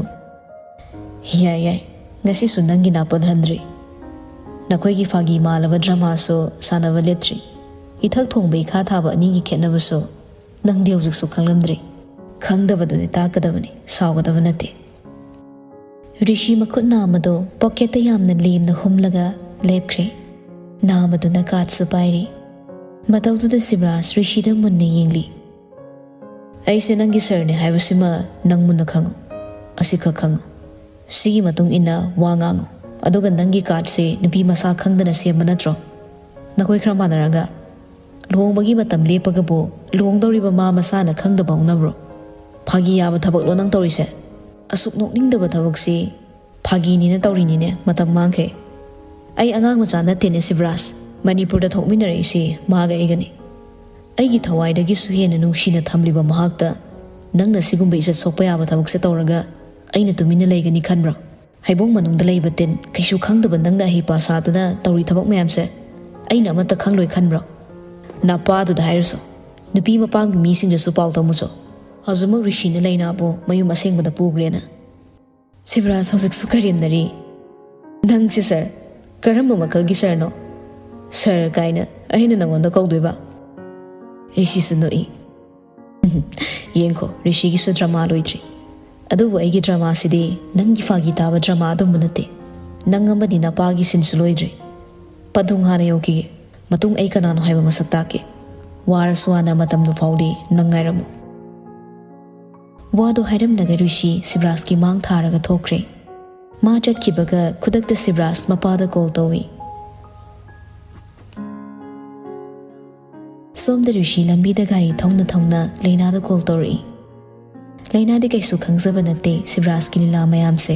"ꯌꯥꯏ, ꯌꯥꯏ, ꯉꯁꯤꯁꯨ ꯅꯪꯒꯤ ꯅꯥ ꯄꯜꯍꯟꯗ꯭ꯔꯤ꯫ ꯅꯈꯣꯏꯒꯤ ꯐꯥꯒꯤ ꯃꯥꯜꯂꯕ ꯗ꯭ꯔꯃꯥꯁꯨ ꯁꯥꯟꯅꯕ ꯂꯦꯞꯇ꯭ꯔꯤ꯫ ꯏꯊꯛ ꯊꯣꯡꯕ ꯏꯈꯥ ꯊꯥꯕ ꯑꯅꯤꯒꯤ ꯈꯦꯠꯅꯕꯁꯨ ꯅꯪꯗꯤ ꯍꯧꯖꯤꯛꯁꯨ ꯈꯪꯂꯝꯗ꯭ꯔꯤ꯫ ꯈꯪꯗꯕꯗꯨꯗꯤ ꯇꯥꯛꯀꯗꯕꯅꯤ, ꯁꯥꯎꯒꯗꯕ ꯅꯠꯇꯦ꯫" ꯔꯤꯁꯤ ꯃꯈꯨꯠ ꯅꯥꯝꯃꯗꯣ ꯄꯣꯀꯦꯠꯇ ꯌꯥꯝꯅ ꯂꯦꯝꯅ ꯍꯨꯝꯂꯒ ꯂꯦꯞꯈ꯭ꯔꯦ꯫ ꯅꯥꯝꯃꯗꯨꯅ ꯀꯥꯔꯠꯁꯨ ꯄꯥꯏꯔꯤ꯫ ꯃꯇꯧꯗꯨꯗ ꯁꯤꯕꯔꯥꯖ ꯔꯤꯁꯤꯗ ꯃꯨꯟꯅ ꯌꯦꯡꯂꯤ꯫ "ꯑꯩꯁꯦ ꯅꯪꯒꯤ ꯁꯔꯅꯦ ꯍꯥꯏꯕꯁꯤꯃ ꯅꯪ ꯃꯨꯟꯅ ꯈꯪꯉꯨ꯫ ꯑꯁꯤꯈꯛ ꯈꯪꯉꯨ꯫ ꯁꯤꯒꯤ ꯃꯇꯨꯡ ꯏꯟꯅ ꯋꯥ ꯉꯥꯡꯉꯨ꯫ ꯑꯗꯨꯒ ꯅꯪꯒꯤ ꯀꯥꯔꯗꯁꯦ ꯅꯨꯄꯤ ꯃꯁꯥ ꯈꯪꯗꯅ ꯁꯦꯝꯕ ꯅꯠꯇ꯭ꯔꯣ? ꯅꯈꯣꯏ ꯈꯔ ꯃꯥꯟꯅꯔꯒ ꯂꯨꯍꯣꯡꯕꯒꯤ ꯃꯇꯝ ꯂꯦꯞꯄꯒꯕꯨ ꯂꯨꯍꯣꯡꯗꯧꯔꯤꯕ ꯃꯥ ꯃꯁꯥꯅ ꯈꯪꯗꯕ ꯍꯧꯅꯕ꯭ꯔꯣ? ꯐꯥꯒꯤ ꯌꯥꯕ ꯊꯕꯛꯂꯣ ꯅꯪ ꯇꯧꯔꯤꯁꯦ? ꯑꯁꯨꯛ ꯅꯣꯛꯅꯤꯡꯗꯕ ꯊꯕꯛꯁꯤ ꯐꯥꯒꯤꯅꯤꯅ ꯇꯧꯔꯤꯅꯤꯅꯦ, ꯃꯇꯝ ꯃꯥꯡꯈꯩ꯫ ꯑꯩ ꯑꯉꯥꯡ ꯃꯆꯥ ꯅꯠꯇꯦꯅꯦ ꯁꯤꯕ꯭ꯔꯥꯖ, ꯃꯅꯤꯄꯨꯔꯗ ꯊꯣꯛꯃꯤꯟꯅꯔꯛꯏꯁꯤ ꯃꯥꯒ ꯑꯩꯒꯅꯤ꯫ ꯑꯩꯒꯤ ꯊꯋꯥꯏꯗꯒꯤꯁꯨ ꯍꯦꯟꯅ ꯅꯨꯡꯁꯤꯅ ꯊꯝꯂꯤꯕ ꯃꯍꯥꯛꯇ ꯅꯪꯅ ꯁꯤꯒꯨꯝꯕ ꯏꯖꯠ ꯁꯣꯛꯄ ꯌꯥꯕ ꯊꯕꯛꯁꯦ ꯇꯧꯔꯒ ꯑꯩꯅ ꯇꯨꯃꯤꯟꯅ ꯂꯩꯒꯅꯤ ꯈꯟꯕ꯭ꯔꯣ? ꯍꯩꯕꯣꯡ ꯃꯅꯨꯡꯗ ꯂꯩꯕ ꯇꯤꯟ ꯀꯩꯁꯨ ꯈꯪꯗꯕ ꯅꯪꯅ ꯑꯍꯩꯄꯥ ꯁꯥꯗꯨꯅ ꯇꯧꯔꯤ ꯊꯕꯛ ꯃꯌꯥꯝꯁꯦ ꯑꯩꯅ ꯑꯃꯠꯇ ꯈꯪꯂꯣꯏ ꯈꯟꯕ꯭ꯔꯣ? ꯅꯄꯥꯗꯨꯗ ꯍꯥꯏꯔꯨꯁꯣ, ꯅꯨꯄꯤ ꯃꯄꯥꯝꯒꯤ ꯃꯤꯁꯤꯡꯗꯁꯨ ꯄꯥꯎ ꯇꯝꯃꯨꯁꯣ꯫ ꯍꯧꯖꯤꯛꯃꯛ ꯔꯤꯁꯤꯅ ꯂꯩꯅꯥꯕꯨ ꯃꯌꯨꯝ ꯑꯁꯦꯡꯕꯗ ꯄꯨꯈ꯭ꯔꯦꯅ꯫ ꯁꯤꯕꯔꯥꯖ ꯍꯧꯖꯤꯛꯁꯨ ꯀꯔꯦꯝꯅꯔꯤ꯫ "ꯅꯪꯁꯦ ꯁꯥꯔ, ꯀꯔꯝꯕ ꯃꯈꯜꯒꯤ ꯁꯥꯔꯅꯣ? ꯁꯥꯔ ꯀꯥꯏꯅ ꯑꯩꯅ ꯅꯪꯉꯣꯟꯗ ꯀꯧꯗꯣꯏꯕ?" ꯔꯤꯁꯤꯁꯨ ꯅꯣꯛꯏ꯫ "ꯌꯦꯡꯈꯣ, ꯔꯤꯁꯤꯒꯤꯁꯨ ꯗ꯭ꯔꯃꯥ ꯂꯣꯏꯗ꯭ꯔꯤ꯫ ꯑꯗꯨꯕꯨ ꯑꯩꯒꯤ ꯗ꯭ꯔꯃꯥꯁꯤꯗꯤ ꯅꯪꯒꯤ ꯐꯥꯒꯤ ꯇꯥꯕ ꯗ꯭ꯔꯃꯥ ꯑꯗꯨꯝꯕ ꯅꯠꯇꯦ꯫ ꯅꯪ ꯑꯃꯗꯤ ꯅꯄꯥꯒꯤ ꯁꯤꯟꯁꯨ ꯂꯣꯏꯗ꯭ꯔꯤ꯫ ꯄꯟꯊꯨꯡ ꯍꯥꯟꯅ ꯌꯧꯈꯤꯒꯦ꯫ ꯃꯇꯨꯡ ꯑꯩ ꯀꯅꯥꯅꯣ ꯍꯥꯏꯕ ꯃꯁꯛ ꯇꯥꯛꯀꯦ꯫ ꯋꯥꯔꯁꯨ ꯋꯥꯅ ꯃꯇꯝꯗꯨ ꯐꯥꯎꯗꯤ ꯅꯪ ꯉꯥꯏꯔꯝꯃꯨ꯫" ꯋꯥꯗꯨ ꯍꯥꯏꯔꯝꯂꯒ ꯔꯤꯁꯤ ꯁꯤꯕꯔꯥꯖꯀꯤ ꯃꯥꯡ ꯊꯥꯔꯒ ꯊꯣꯛꯈ꯭ꯔꯦ꯫ ꯃꯥ ꯆꯠꯈꯤꯕꯒ ꯈꯨꯗꯛꯇ ꯁꯤꯕꯔꯥꯖ ꯃꯄꯥꯗ ꯀꯣꯜ ꯇꯧꯏ꯫ ꯁꯣꯝꯗ ꯔꯤꯁꯤ ꯂꯝꯕꯤꯗ ꯒꯥꯔꯤ ꯊꯧꯅ ꯊꯧꯅ ꯂꯩꯅꯥꯗ ꯀꯣꯜ ꯇꯧꯔꯛꯏ꯫ ꯂꯩꯅꯥꯗꯤ ꯀꯩꯁꯨ ꯈꯪꯖꯕ ꯅꯠꯇꯦ ꯁꯤꯕꯔꯥꯖꯀꯤ ꯂꯤꯂꯥ ꯃꯌꯥꯝꯁꯦ꯫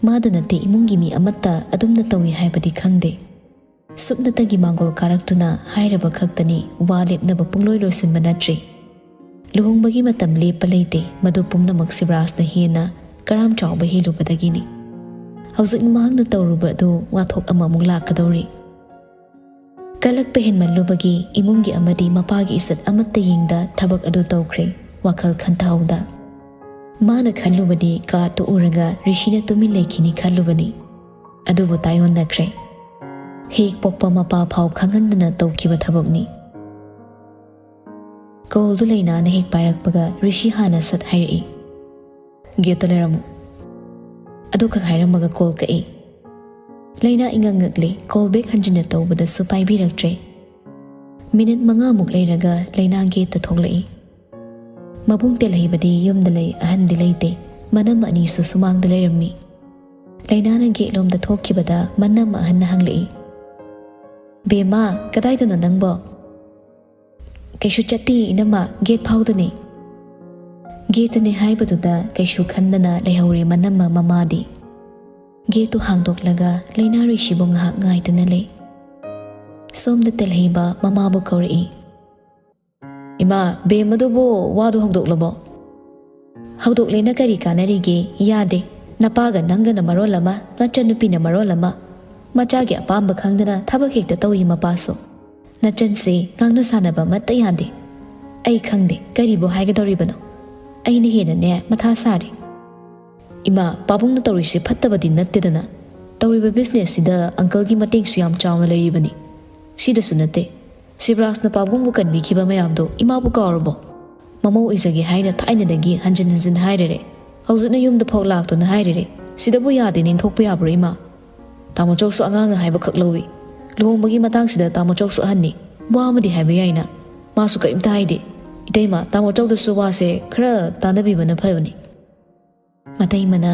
ꯃꯥꯗ ꯅꯠꯇꯦ ꯏꯃꯨꯡꯒꯤ ꯃꯤ ꯑꯃꯠꯇ ꯑꯗꯨꯝꯅ ꯇꯧꯏ ꯍꯥꯏꯕꯗꯤ ꯈꯪꯗꯦ꯫ ꯁꯨꯞꯅꯇꯒꯤ ꯃꯥꯡꯒꯣꯜ ꯀꯥꯔꯛꯇꯨꯅ ꯍꯥꯏꯔꯕ ꯈꯛꯇꯅꯤ, ꯋꯥ ꯂꯦꯞꯅꯕ ꯄꯨꯡꯂꯣꯏ ꯂꯣꯏꯁꯤꯟꯕ ꯅꯠꯇ꯭ꯔꯤ꯫ ꯂꯨꯍꯣꯡꯕꯒꯤ ꯃꯇꯝ ꯂꯦꯞꯄ ꯂꯩꯇꯦ, ꯃꯗꯨ ꯄꯨꯝꯅꯃꯛ ꯁꯤꯕꯔꯥꯖꯅ ꯍꯦꯟꯅ ꯀꯔꯥꯝ ꯆꯥꯎꯕ ꯍꯦꯜꯂꯨꯕꯗꯒꯤꯅꯤ꯫ ꯍꯧꯖꯤꯛ ꯃꯍꯥꯛꯅ ꯇꯧꯔꯨꯕ ꯑꯗꯨ ꯋꯥꯊꯣꯛ ꯑꯃꯃꯨꯛ ꯂꯥꯛꯀꯗꯧꯔꯤ꯫ ꯀꯜꯂꯛꯄ ꯍꯦꯟꯃꯜꯂꯨꯕꯒꯤ ꯏꯃꯨꯡꯒꯤ ꯑꯃꯗꯤ ꯃꯄꯥꯒꯤ ꯏꯖꯠ ꯑꯃꯠꯇ ꯌꯦꯡꯗ ꯊꯕꯛ ꯑꯗꯨ ꯇꯧꯈ꯭ꯔꯦ, ꯋꯥꯈꯜ ꯈꯟꯊꯍꯧꯗ꯫ ꯃꯥꯅ ꯈꯜꯂꯨꯕꯗꯤ ꯀꯥꯔꯠꯇꯨ ꯎꯔꯒ ꯔꯤꯁꯤꯅ ꯇꯨꯃꯤꯟ ꯂꯩꯈꯤꯅꯤ ꯈꯜꯂꯨꯕꯅꯤ꯫ ꯑꯗꯨꯕꯨ ꯇꯥꯏꯑꯣꯟꯅꯈ꯭ꯔꯦ꯫ ꯍꯦꯛ ꯄꯣꯛꯄ ꯃꯄꯥ ꯐꯥꯎ ꯈꯪꯍꯟꯗꯅ ꯇꯧꯈꯤꯕ ꯊꯕꯛꯅꯤ꯫ ꯀꯣꯜꯗꯨ ꯂꯩꯅꯥꯅ ꯍꯦꯛ ꯄꯥꯏꯔꯛꯄꯒ ꯔꯤꯁꯤ ꯍꯥꯟꯅ ꯁꯠ ꯍꯥꯏꯔꯛꯏ, "ꯒꯦꯠꯇ ꯂꯩꯔꯝꯃꯨ꯫" ꯑꯗꯨꯈꯛ ꯍꯥꯏꯔꯝꯃꯒ ꯀꯣꯜ ꯀꯛꯏ꯫ ꯂꯩꯅꯥ ꯏꯉꯛ ꯉꯛꯂꯤ, ꯀꯣꯜ ꯕꯦꯛ ꯍꯟꯖꯤꯟꯅ ꯇꯧꯕꯗꯁꯨ ꯄꯥꯏꯕꯤꯔꯛꯇ꯭ꯔꯦ꯫ ꯃꯤꯅꯤꯠ ꯃꯉꯥꯃꯨꯛ ꯂꯩꯔꯒ ꯂꯩꯅꯥ ꯒꯦꯠꯇ ꯊꯣꯛꯂꯛꯏ꯫ ꯃꯕꯨꯡ ꯇꯦꯜꯍꯩꯕꯗꯤ ꯌꯨꯝꯗ ꯂꯩ, ꯑꯍꯟꯗꯤ ꯂꯩꯇꯦ꯫ ꯃꯅꯝꯃ ꯑꯅꯤꯁꯨ ꯁꯨꯃꯥꯡꯗ ꯂꯩꯔꯝꯃꯤ꯫ ꯂꯩꯅꯥꯅ ꯒꯦꯠꯂꯣꯝꯗ ꯊꯣꯛꯈꯤꯕꯗ ꯃꯅꯝ ꯑꯍꯟꯅ ꯍꯪꯂꯛꯏ, "ꯕꯦꯝꯃ, ꯀꯗꯥꯏꯗꯅꯣ ꯅꯪꯕꯣ?" "ꯀꯩꯁꯨ ꯆꯠꯇꯦ ꯏꯅꯝꯃ, ꯒꯦꯠ ꯐꯥꯎꯗꯅꯦ꯫" ꯒꯦꯠꯇꯅꯦ ꯍꯥꯏꯕꯗꯨꯗ ꯀꯩꯁꯨ ꯈꯟꯗꯅ ꯂꯩꯍꯧꯔꯦ ꯃꯅꯝꯃ ꯃꯃꯥꯗꯤ꯫ ꯒꯦꯠꯇꯨ ꯍꯥꯡꯗꯣꯛꯂꯒ ꯂꯩꯅꯥꯔꯣꯏꯁꯤꯕꯨ ꯉꯥꯏꯍꯥꯛ ꯉꯥꯏꯗꯨꯅ ꯂꯩ꯫ ꯁꯣꯝꯗ ꯇꯦꯜꯍꯩꯕ ꯃꯃꯥꯕꯨ ꯀꯧꯔꯛꯏ꯫ "ꯏꯃꯥ, ꯕꯦꯝꯃꯗꯨꯕꯨ ꯋꯥꯗꯨ ꯍꯧꯗꯣꯛꯂꯕꯣ?" "ꯍꯧꯗꯣꯛꯂꯦꯅ ꯀꯔꯤ ꯀꯥꯟꯅꯔꯤꯒꯦ? ꯌꯥꯗꯦ꯫ ꯅꯄꯥꯒ ꯅꯪꯒꯅ ꯃꯔꯣꯜ ꯑꯃ, ꯅꯆꯟꯅꯨꯄꯤꯅ ꯃꯔꯣꯜ ꯑꯃ꯫ ꯃꯆꯥꯒꯤ ꯑꯄꯥꯝꯕ ꯈꯪꯗꯅ ꯊꯕꯛ ꯍꯦꯛꯇ ꯇꯧꯏ ꯃꯄꯥꯁꯨ꯫ ꯅꯆꯟꯁꯦ ꯉꯥꯡꯅ ꯁꯥꯟꯅꯕ ꯑꯃꯠꯇ ꯌꯥꯗꯦ꯫ ꯑꯩ ꯈꯪꯗꯦ, ꯀꯔꯤꯕꯨ ꯍꯥꯏꯒꯗꯧꯔꯤꯕꯅꯣ? ꯑꯩꯅ ꯍꯦꯟꯅꯅꯦ ꯃꯊꯥ ꯁꯥꯔꯦ꯫" "ꯏꯃꯥ, ꯄꯥꯕꯨꯡꯅ ꯇꯧꯔꯤꯁꯦ ꯐꯠꯇꯕꯗꯤ ꯅꯠꯇꯦꯗꯅ꯫ ꯇꯧꯔꯤꯕ ꯕꯤꯖꯤꯅꯦꯁꯁꯤꯗ ꯑꯪꯀꯜꯒꯤ ꯃꯇꯦꯡꯁꯨ ꯌꯥꯝ ꯆꯥꯎꯅ ꯂꯩꯔꯤꯕꯅꯤ꯫ ꯁꯤꯗꯁꯨ ꯅꯠꯇꯦ, ꯁꯤꯕꯔꯥꯖꯅ ꯄꯥꯕꯨꯡꯕꯨ ꯀꯟꯕꯤꯈꯤꯕ ꯃꯌꯥꯝꯗꯣ ꯏꯃꯥꯕꯨ ꯀꯥꯎꯔꯕꯣ? ꯃꯃꯧ ꯑꯣꯏꯖꯒꯦ ꯍꯥꯏꯅ ꯊꯥꯏꯅꯗꯒꯤ ꯍꯟꯖꯤꯟ ꯍꯟꯖꯤꯟ ꯍꯥꯏꯔꯦꯔꯦ꯫ ꯍꯧꯖꯤꯛꯅ ꯌꯨꯝꯗ ꯐꯥꯎ ꯂꯥꯛꯇꯨꯅ ꯍꯥꯏꯔꯦꯔꯦ꯫ ꯁꯤꯗꯕꯨ ꯌꯥꯗꯦꯅ ꯏꯟꯊꯣꯛꯄ ꯌꯥꯕ꯭ꯔꯣ ꯏꯃꯥ? ꯇꯥꯃꯣ ꯆꯧꯁꯨ ꯑꯉꯥꯡꯅ ꯍꯥꯏꯕꯈꯛ ꯂꯧꯏ꯫ ꯂꯨꯍꯣꯡꯕꯒꯤ ꯃꯇꯥꯡꯁꯤꯗ ꯇꯥꯃꯣ ꯆꯧꯁꯨ ꯑꯍꯟꯅꯤ꯫ ꯋꯥ ꯑꯃꯗꯤ ꯍꯥꯏꯕ ꯌꯥꯏꯅ꯫ ꯃꯥꯁꯨ ꯀꯔꯤꯝꯇ ꯍꯥꯏꯗꯦ꯫ ꯏꯇꯩꯃ, ꯇꯥꯃꯣ ꯆꯧꯗꯁꯨ ꯋꯥꯁꯦ ꯈꯔ ꯇꯥꯟꯅꯕꯤꯕꯅ ꯐꯕꯅꯤ꯫" ꯃꯇꯩꯃꯅ,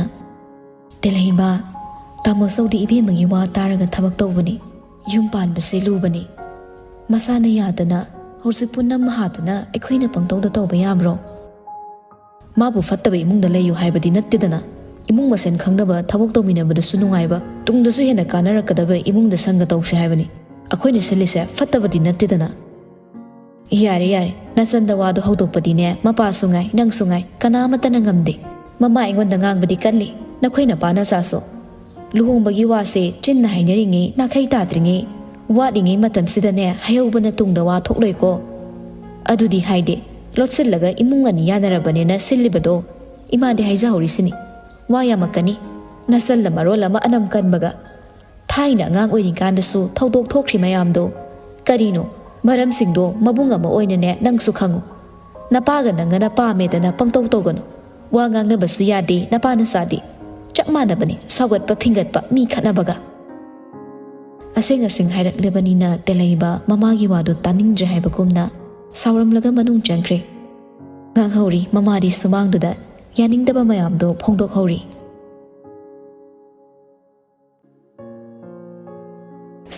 "ꯇꯦꯜꯍꯩꯕ, ꯇꯥꯃꯣ ꯆꯧꯗꯤ ꯏꯕꯦꯝꯃꯒꯤ ꯋꯥ ꯇꯥꯔꯒ ꯊꯕꯛ ꯇꯧꯕꯅꯤ꯫ ꯌꯨꯝ ꯄꯥꯟꯕꯁꯦ ꯂꯨꯕꯅꯤ꯫ ꯃꯁꯥꯅ ꯌꯥꯗꯅ ꯍꯧꯖꯤꯛ ꯄꯨꯟꯅ ꯃꯍꯥꯗꯨꯅ ꯑꯩꯈꯣꯏꯅ ꯄꯪꯇꯧꯗ ꯇꯧꯕ ꯌꯥꯕ꯭ꯔꯣ? ꯃꯥꯕꯨ ꯐꯠꯇꯕ ꯏꯃꯨꯡꯗ ꯂꯩꯌꯨ ꯍꯥꯏꯕꯗꯤ ꯅꯠꯇꯦꯗꯅ꯫ ꯏꯃꯨꯡ ꯃꯁꯦꯟ ꯈꯪꯅꯕ ꯊꯕꯛ ꯇꯧꯃꯤꯟꯅꯕꯗꯁꯨ ꯅꯨꯡꯉꯥꯏꯕ, ꯇꯨꯡꯗꯁꯨ ꯍꯦꯟꯅ ꯀꯥꯟꯅꯔꯛꯀꯗꯕ ꯏꯃꯨꯡꯗ ꯁꯪꯒ ꯇꯧꯁꯦ ꯍꯥꯏꯕꯅꯤ꯫ ꯑꯩꯈꯣꯏꯅ ꯁꯤꯜꯂꯤꯁꯦ ꯐꯠꯇꯕꯗꯤ ꯅꯠꯇꯦꯗꯅ꯫" "ꯌꯥꯔꯦ, ꯌꯥꯔꯦ, ꯅꯆꯟꯗ ꯋꯥꯗꯣ ꯍꯧꯗꯣꯛꯄꯗꯤꯅꯦ, ꯃꯄꯥꯁꯨ ꯉꯥꯏ, ꯅꯪꯁꯨ ꯉꯥꯏ, ꯀꯅꯥꯃꯠꯇꯅ ꯉꯝꯗꯦ꯫ ꯃꯃꯥ ꯑꯩꯉꯣꯟꯗ ꯉꯥꯡꯕꯗꯤ ꯀꯜꯂꯤ, ꯅꯈꯣꯏ ꯅꯄꯥ ꯅꯆꯥꯁꯨ꯫ ꯂꯨꯍꯣꯡꯕꯒꯤ ꯋꯥꯁꯦ ꯆꯤꯟꯅ ꯍꯥꯏꯅꯔꯤꯉꯩ, ꯅꯥꯈꯩ ꯇꯥꯗ꯭ꯔꯤꯉꯩ, ꯋꯥꯠꯂꯤꯉꯩ ꯃꯇꯝꯁꯤꯗꯅꯦ, ꯍꯥꯏꯍꯧꯕꯅ ꯇꯨꯡꯗ ꯋꯥ ꯊꯣꯛꯂꯣꯏꯀꯣ꯫ ꯑꯗꯨꯗꯤ ꯍꯥꯏꯗꯦ, ꯂꯣꯠꯁꯤꯜꯂꯒ ꯏꯃꯨꯡ ꯑꯅꯤ ꯌꯥꯅꯔꯕꯅꯦꯅ ꯁꯤꯜꯂꯤꯕꯗꯣ꯫ ꯏꯃꯥꯗꯤ ꯍꯥꯏꯖꯍꯧꯔꯤꯁꯤꯅꯤ, ꯋꯥ ꯌꯥꯝꯃꯛꯀꯅꯤ꯫ ꯅꯆꯜꯅ ꯃꯔꯣꯜ ꯑꯃ ꯑꯅꯝ ꯀꯟꯕꯒ꯫ ꯊꯥꯏꯅ ꯑꯉꯥꯡ ꯑꯣꯏꯔꯤꯀꯥꯟꯗꯁꯨ ꯊꯧꯗꯣꯛ ꯊꯣꯛꯈ꯭ꯔꯤ ꯃꯌꯥꯝꯗꯣ ꯀꯔꯤꯅꯣ? ꯃꯔꯝꯁꯤꯡꯗꯣ ꯃꯕꯨꯡ ꯑꯃ ꯑꯣꯏꯅꯅꯦ ꯅꯪꯁꯨ ꯈꯪꯉꯨ꯫ ꯅꯄꯥꯒ ꯅꯪꯒꯅ ꯄꯥꯝꯃꯦꯗꯅ ꯄꯪꯇꯧ ꯇꯧꯒꯅꯨ꯫ ꯋꯥ ꯉꯥꯡꯅꯕꯁꯨ ꯌꯥꯗꯦ, ꯅꯄꯥ ꯅꯆꯥꯗꯤ꯫ ꯆꯞ ꯃꯥꯟꯅꯕꯅꯤ, ꯁꯥꯎꯒꯠꯄ ꯐꯤꯡꯒꯠꯄ, ꯃꯤ ꯈꯠꯅꯕꯒ꯫" ꯑꯁꯦꯡ ꯑꯁꯦꯡ ꯍꯥꯏꯔꯛꯂꯕꯅꯤꯅ ꯇꯦꯜꯍꯩꯕ ꯃꯃꯥꯒꯤ ꯋꯥꯗꯨ ꯇꯥꯅꯤꯡꯗ꯭ꯔꯦ ꯍꯥꯏꯕꯒꯨꯝꯅ ꯁꯥꯎꯔꯝꯂꯒ ꯃꯅꯨꯡ ꯆꯪꯈ꯭ꯔꯦ꯫ ꯉꯥꯡꯍꯧꯔꯤ ꯃꯃꯥꯗꯤ ꯁꯨꯃꯥꯡꯗꯨꯗ ꯌꯥꯅꯤꯡꯗꯕ ꯃꯌꯥꯝꯗꯣ ꯐꯣꯡꯗꯣꯛꯍꯧꯔꯤ꯫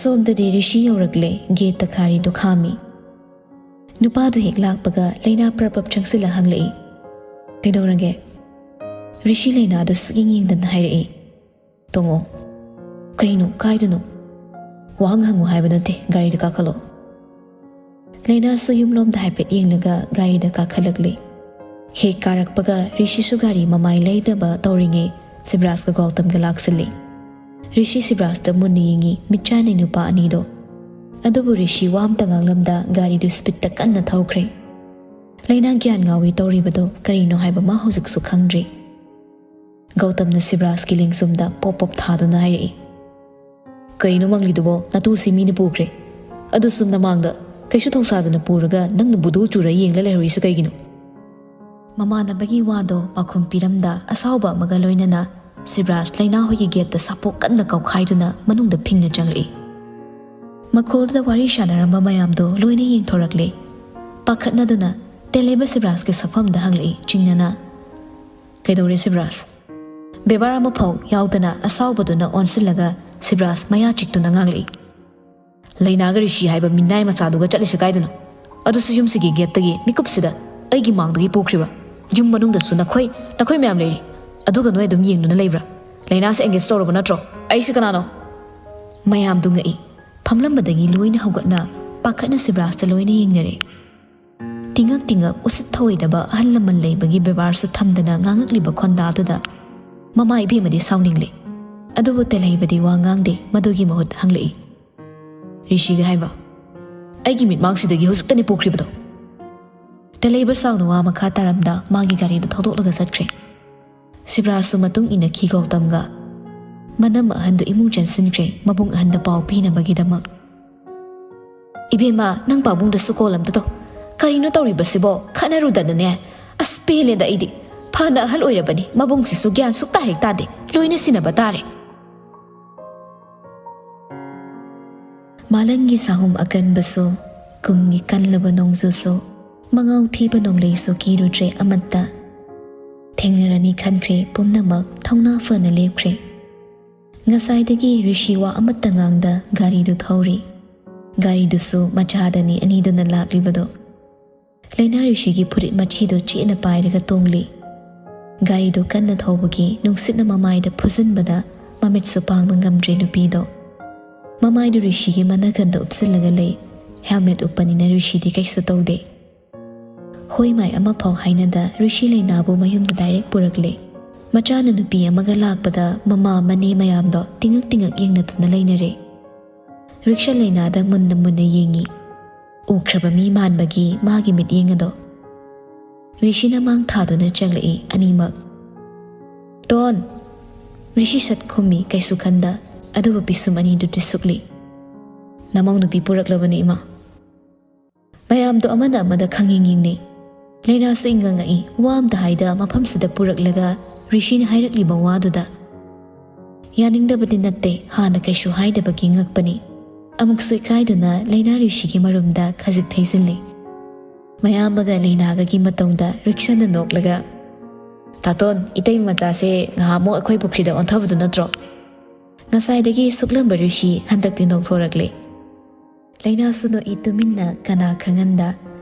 ꯁꯣꯝꯗꯗꯤ ꯔꯤꯁꯤ ꯌꯧꯔꯛꯂꯦ꯫ ꯒꯦꯠꯇ ꯒꯥꯔꯤꯗꯨ ꯈꯥꯝꯃꯤ꯫ ꯅꯨꯄꯥꯗꯨ ꯍꯦꯛ ꯂꯥꯛꯄꯒ ꯂꯩꯅꯥ ꯄ꯭ꯔꯞ ꯄ꯭ꯔꯞ ꯆꯪꯁꯤꯜꯂ ꯍꯪꯂꯛꯏ, "ꯀꯩꯗꯧꯔꯒꯦ?" ꯔꯤꯁꯤ ꯂꯩꯅꯥꯗꯨ ꯁꯨꯛꯌꯦꯡ ꯌꯦꯡꯗꯅ ꯍꯥꯏꯔꯛꯏ, "ꯇꯣꯡꯉꯣ"꯫ "ꯀꯩꯅꯣ? ꯀꯥꯏꯗꯅꯣ?" "ꯋꯥꯍꯪ ꯍꯪꯉꯨ ꯍꯥꯏꯕ ꯅꯠꯇꯦ, ꯒꯥꯔꯤꯗ ꯀꯥꯈꯠꯂꯣ"꯫ ꯂꯩꯅꯥꯁꯨ ꯌꯨꯝꯂꯣꯝꯗ ꯍꯥꯏꯐꯦꯠ ꯌꯦꯡꯂꯒ ꯒꯥꯔꯤꯗ ꯀꯥꯈꯠꯂꯛꯂꯤ꯫ ꯍꯦꯛ ꯀꯥꯔꯛꯄꯒ ꯔꯤꯁꯤꯁꯨ ꯒꯥꯔꯤ ꯃꯃꯥꯏ ꯂꯩꯅꯕ ꯇꯧꯔꯤꯉꯩ ꯁꯤꯕ꯭ꯔꯥꯖꯀ ꯒꯧꯇꯝꯒ ꯂꯥꯛꯁꯤꯜꯂꯤ꯫ ꯔꯤꯁꯤ ꯁꯤꯕ꯭ꯔꯥꯖꯇ ꯃꯨꯟꯅ ꯌꯦꯡꯉꯤ, ꯃꯤꯠꯆꯥꯟꯅꯩ ꯅꯨꯄꯥ ꯑꯅꯤꯗꯣ꯫ ꯑꯗꯨꯕꯨ ꯔꯤꯁꯤ ꯋꯥ ꯑꯝꯇ ꯉꯥꯡꯂꯝꯗ ꯒꯥꯔꯤꯗꯨ ꯁ꯭ꯄꯤꯠꯇ ꯀꯟꯅ ꯊꯧꯈ꯭ꯔꯦ꯫ ꯂꯩꯅꯥ ꯒ꯭ꯌꯥꯟ ꯉꯥꯎꯏ ꯇꯧꯔꯤꯕꯗꯣ ꯀꯔꯤꯅꯣ ꯍꯥꯏꯕ ꯃꯥ ꯍꯧꯖꯤꯛꯁꯨ ꯈꯪꯗ꯭ꯔꯤ꯫ ꯒꯧꯇꯝꯅ ꯁꯤꯕ꯭ꯔꯥꯖꯀꯤ ꯂꯦꯡꯖꯨꯝꯗ ꯄꯣꯞ ꯄꯣꯞ ꯊꯥꯗꯨꯅ ꯍꯥꯏꯔꯛꯏ, "ꯀꯩꯅꯣ ꯃꯪꯂꯤꯗꯨꯕꯣ? ꯅꯇꯨꯁꯤ ꯃꯤꯅ ꯄꯨꯈ꯭ꯔꯦ꯫ ꯑꯗꯨꯁꯨ ꯅꯃꯥꯡꯗ ꯀꯩꯁꯨ ꯊꯧꯁꯥꯗꯅ ꯄꯨꯔꯒ ꯅꯪꯅ ꯕꯨꯗꯨ ꯆꯨꯔ ꯌꯦꯡꯂ ꯂꯩꯍꯧꯔꯤꯁꯤ ꯀꯩꯒꯤꯅꯣ?" ꯃꯃꯥꯟꯅꯕꯒꯤ ꯋꯥꯗꯣ ꯄꯥꯎꯈꯨꯝ ꯄꯤꯔꯝꯗ ꯑꯁꯥꯎꯕ ꯑꯃꯒ ꯂꯣꯏꯅꯅ ꯁꯤꯕ꯭ꯔꯥꯖ ꯂꯩꯅꯥ ꯍꯣꯏꯒꯤ ꯒꯦꯠꯇ ꯁꯥꯄꯣꯛ ꯀꯟꯅ ꯀꯧꯈꯥꯏꯗꯨꯅ ꯃꯅꯨꯡꯗ ꯐꯤꯡꯅ ꯆꯪꯂꯛꯏ꯫ ꯃꯈꯣꯜꯗꯨꯗ ꯋꯥꯔꯤ ꯁꯥꯟꯅꯔꯝꯕ ꯃꯌꯥꯝꯗꯣ ꯂꯣꯏꯅ ꯌꯦꯡꯊꯣꯔꯛꯂꯦ꯫ ꯄꯥꯈꯠꯅꯗꯨꯅ ꯇꯦꯂꯩꯕ ꯁꯤꯕ꯭ꯔꯥꯖꯀꯤ ꯁꯛꯐꯝꯗ ꯍꯪꯂꯛꯏ ꯆꯤꯡꯅꯅ, "ꯀꯩꯗꯧꯔꯦ ꯁꯤꯕ꯭ꯔꯥꯖ?" ꯕꯦꯕꯥꯔ ꯑꯃꯐꯥꯎ ꯌꯥꯎꯗꯅ ꯑꯁꯥꯎꯕꯗꯨꯅ ꯑꯣꯟꯁꯤꯜꯂꯒ ꯁꯤꯕ꯭ꯔꯥꯖ ꯃꯌꯥ ꯆꯤꯛꯇꯨꯅ ꯉꯥꯡꯂꯛꯏ, "ꯂꯩꯅꯥꯒ ꯔꯤꯁꯤ ꯍꯥꯏꯕ ꯃꯤꯅꯥꯏ ꯃꯆꯥꯗꯨꯒ ꯆꯠꯂꯤꯁꯤ ꯀꯥꯏꯗꯅꯣ? ꯑꯗꯨꯁꯨ ꯌꯨꯝꯁꯤꯒꯤ ꯒꯦꯠꯇꯒꯤ ꯃꯤꯀꯨꯞꯁꯤꯗ ꯑꯩꯒꯤ ꯃꯥꯡꯗꯒꯤ ꯄꯨꯈ꯭ꯔꯤꯕ꯫ ꯌꯨꯝ ꯃꯅꯨꯡꯗꯁꯨ ꯅꯈꯣꯏ, ꯅꯈꯣꯏ ꯃꯌꯥꯝ ꯂꯩꯔꯤ꯫ ꯑꯗꯨꯒ ꯅꯣꯏ ꯑꯗꯨꯝ ꯌꯦꯡꯗꯨꯅ ꯂꯩꯕ꯭ꯔꯥ? ꯂꯩꯅꯥꯁꯦ ꯑꯦꯡꯒꯦꯖ ꯇꯧꯔꯕ ꯅꯠꯇ꯭ꯔꯣ? ꯑꯩꯁꯦ ꯀꯅꯥꯅꯣ?" ꯃꯌꯥꯝꯗꯨ ꯉꯛꯏ꯫ ꯐꯝꯂꯝꯕꯗꯒꯤ ꯂꯣꯏꯅ ꯍꯧꯒꯠꯅ ꯄꯥꯈꯠꯅ ꯁꯤꯕ꯭ꯔꯥꯖꯇ ꯂꯣꯏꯅ ꯌꯦꯡꯅꯔꯦ꯫ ꯇꯤꯉꯛ ꯇꯤꯉꯛ ꯎꯁꯤꯠ ꯊꯑꯣꯏꯗꯕ ꯑꯍꯜ ꯂꯃꯟ ꯂꯩꯕꯒꯤ ꯕꯦꯕꯥꯔꯁꯨ ꯊꯝꯗꯅ ꯉꯥꯡꯉꯛꯂꯤꯕ ꯈꯣꯟꯗꯥꯗꯨꯗ ꯃꯃꯥ ꯏꯕꯦꯝꯃꯗꯤ ꯁꯥꯎꯅꯤꯡꯂꯦ꯫ ꯑꯗꯨꯕꯨ ꯇꯦꯂꯩꯕꯗꯤ ꯋꯥ ꯉꯥꯡꯗꯦ, ꯃꯗꯨꯒꯤ ꯃꯍꯨꯠ ꯍꯪꯂꯛꯏ, "ꯔꯤꯁꯤꯒ ꯍꯥꯏꯕ? ꯑꯩꯒꯤ ꯃꯤꯠꯃꯥꯡꯁꯤꯗꯒꯤ ꯍꯧꯖꯤꯛꯇꯅꯤ ꯄꯨꯈ꯭ꯔꯤꯕꯗꯣ"꯫ ꯇꯦꯂꯩꯕ ꯁꯥꯎꯅ ꯋꯥ ꯃꯈꯥ ꯇꯥꯔꯝꯗ ꯃꯥꯒꯤ ꯒꯥꯔꯤꯗꯨ ꯊꯧꯗꯣꯛꯂꯒ ꯆꯠꯈ꯭ꯔꯦ꯫ ꯁꯤꯕ꯭ꯔꯥꯖꯁꯨ ꯃꯇꯨꯡ ꯏꯟꯅꯈꯤ ꯒꯧꯇꯝꯒ꯫ ꯃꯅꯝꯃ ꯑꯍꯟꯗꯨ ꯏꯃꯨꯡ ꯆꯪꯁꯤꯟꯈ꯭ꯔꯦ, ꯃꯕꯨꯡ ꯑꯍꯟꯗ ꯄꯥꯎ ꯄꯤꯅꯕꯒꯤꯗꯃꯛ꯫ "ꯏꯕꯦꯝꯃ, ꯅꯪ ꯄꯥꯕꯨꯡꯗꯁꯨ ꯀꯣꯜ ꯑꯝꯇ ꯇꯧ꯫ ꯀꯔꯤꯅꯣ ꯇꯧꯔꯤꯕꯁꯤꯕꯣ? ꯈꯠꯅꯔꯨꯗꯅꯅꯦ꯫ ꯑꯁ, ꯄꯦꯜꯂꯦꯗ ꯑꯩꯗꯤ꯫ ꯐꯅ ꯑꯍꯜ ꯑꯣꯏꯔꯕꯅꯤ, ꯃꯕꯨꯡꯁꯤꯁꯨ ꯒ꯭ꯌꯥꯟ ꯁꯨꯛꯇ ꯍꯦꯛ ꯇꯥꯗꯦ꯫ ꯂꯣꯏꯅ ꯁꯤꯟꯅꯕ ꯇꯥꯔꯦ"꯫ ꯃꯥꯂꯪꯒꯤ ꯁꯥꯍꯨꯝ ꯑꯀꯟꯕꯁꯨ, ꯀꯨꯝꯒꯤ ꯀꯜꯂꯕ ꯅꯣꯡꯖꯨꯁꯨ, ꯃꯉꯥꯎ ꯊꯤꯕ ꯅꯣꯡꯂꯩꯁꯨ ꯀꯤꯔꯨꯗ꯭ꯔꯦ ꯑꯃꯠꯇ꯫ ꯊꯦꯡꯅꯔꯅꯤ ꯈꯟꯈ꯭ꯔꯦ ꯄꯨꯝꯅꯃꯛ ꯊꯧꯅꯥ ꯐꯅ ꯂꯦꯞꯈ꯭ꯔꯦ꯫ ꯉꯁꯥꯏꯗꯒꯤ ꯔꯤꯁꯤ ꯋꯥ ꯑꯃꯠꯇ ꯉꯥꯡꯗ ꯒꯥꯔꯤꯗꯨ ꯊꯧꯔꯤ꯫ ꯒꯥꯔꯤꯗꯨꯁꯨ ꯃꯆꯥꯗꯅꯤ ꯑꯅꯤꯗꯨꯅ ꯂꯥꯛꯂꯤꯕꯗꯣ꯫ ꯂꯩꯅꯥ ꯔꯤꯁꯤꯒꯤ ꯐꯨꯔꯤꯠ ꯃꯊꯤꯗꯨ ꯆꯦꯠꯅ ꯄꯥꯏꯔꯒ ꯇꯣꯡꯂꯤ꯫ ꯒꯥꯔꯤꯗꯨ ꯀꯟꯅ ꯊꯧꯕꯒꯤ ꯅꯨꯡꯁꯤꯠꯅ ꯃꯃꯥꯏꯗ ꯐꯨꯖꯤꯟꯕꯗ ꯃꯃꯤꯠꯁꯨ ꯄꯥꯡꯕ ꯉꯝꯗ꯭ꯔꯦ ꯅꯨꯄꯤꯗꯣ꯫ ꯃꯃꯥꯏꯗꯨ ꯔꯤꯁꯤꯒꯤ ꯃꯅꯥꯒꯟꯗ ꯎꯞꯁꯤꯜꯂꯒ ꯂꯩ꯫ ꯍꯦꯜꯃꯦꯠ ꯎꯞꯄꯅꯤꯅ ꯔꯤꯁꯤꯗꯤ ꯀꯩꯁꯨ ꯇꯧꯗꯦ꯫ ꯍꯣꯏ ꯃꯥꯏ ꯑꯃꯐꯥꯎ ꯍꯥꯏꯅꯗ ꯔꯤꯁꯤ ꯂꯩꯅꯥꯕꯨ ꯃꯌꯨꯝꯗ ꯗꯥꯏꯔꯦꯛ ꯄꯨꯔꯛꯂꯦ꯫ ꯃꯆꯥꯅ ꯅꯨꯄꯤ ꯑꯃꯒ ꯂꯥꯛꯄꯗ ꯃꯃꯥ ꯃꯅꯦ ꯃꯌꯥꯝꯗꯣ ꯇꯤꯉꯛ ꯇꯤꯉꯛ ꯌꯦꯡꯅꯗꯨꯅ ꯂꯩꯅꯔꯦ꯫ ꯔꯤꯛꯁꯟ ꯂꯩꯅꯥꯗ ꯃꯨꯟꯅ ꯃꯨꯟꯅ ꯌꯦꯡꯉꯤ꯫ ꯎꯈ꯭ꯔꯕ ꯃꯤ ꯃꯥꯟꯕꯒꯤ ꯃꯥꯒꯤ ꯃꯤꯠꯌꯦꯡ ꯑꯗꯣ꯫ ꯔꯤꯁꯤꯅ ꯃꯥꯡ ꯊꯥꯗꯨꯅ ꯆꯪꯂꯛꯏ ꯑꯅꯤꯃꯛ꯫ "ꯇꯣꯟ!" ꯔꯤꯁꯤ ꯁꯠ ꯈꯨꯝꯃꯤ ꯀꯩꯁꯨ ꯈꯟꯗ, ꯑꯗꯨꯕꯨ ꯄꯤꯁꯨꯝ ꯑꯅꯤꯗꯨꯗꯤ ꯁꯨꯛꯂꯤ꯫ "ꯅꯃꯧ ꯅꯨꯄꯤ ꯄꯨꯔꯛꯂꯕꯅꯤ ꯏꯃꯥ꯫" ꯃꯌꯥꯝꯗꯣ ꯑꯃꯅ ꯑꯃꯗ ꯈꯪꯌꯦꯡ ꯌꯦꯡꯅꯩ꯫ ꯂꯩꯅꯥꯁꯨ ꯏꯪꯉꯪꯉꯛꯏ, ꯋꯥ ꯑꯝꯇ ꯍꯥꯏꯗ ꯃꯐꯝꯁꯤꯗ ꯄꯨꯔꯛꯂꯒ ꯔꯤꯁꯤꯅ ꯍꯥꯏꯔꯛꯂꯤꯕ ꯋꯥꯗꯨꯗ꯫ ꯌꯥꯅꯤꯡꯗꯕꯗꯤ ꯅꯠꯇꯦ, ꯍꯥꯟꯅ ꯀꯩꯁꯨ ꯍꯥꯏꯗꯕꯒꯤ ꯉꯛꯄꯅꯤ꯫ ꯑꯃꯨꯛꯁꯨ ꯏꯀꯥꯏꯗꯨꯅ ꯂꯩꯅꯥ ꯔꯤꯁꯤꯒꯤ ꯃꯔꯨꯝꯗ ꯈꯖꯤꯛ ꯊꯩꯖꯤꯜꯂꯤ꯫ ꯃꯌꯥꯝꯕꯒ ꯂꯩꯅꯥꯒꯒꯤ ꯃꯇꯧꯗ ꯔꯤꯛꯁꯟꯅ ꯅꯣꯛꯂꯒ, "ꯇꯥꯇꯣꯟ, ꯏꯇꯩ ꯃꯆꯥꯁꯦ ꯉꯍꯥꯟꯃꯨꯛ ꯑꯩꯈꯣꯏ ꯄꯨꯈ꯭ꯔꯤꯗ ꯑꯣꯟꯊꯕꯗꯨ ꯅꯠꯇ꯭ꯔꯣ?" ꯉꯁꯥꯏꯗꯒꯤ ꯁꯨꯛꯂꯝꯕ ꯔꯤꯁꯤ ꯍꯟꯗꯛꯇꯤ ꯅꯣꯛꯊꯣꯔꯛꯂꯦ꯫ ꯂꯩꯅꯥꯁꯨ ꯅꯣꯛꯏ ꯇꯨꯃꯤꯟꯅ ꯀꯅꯥ ꯈꯪꯍꯟꯗ꯫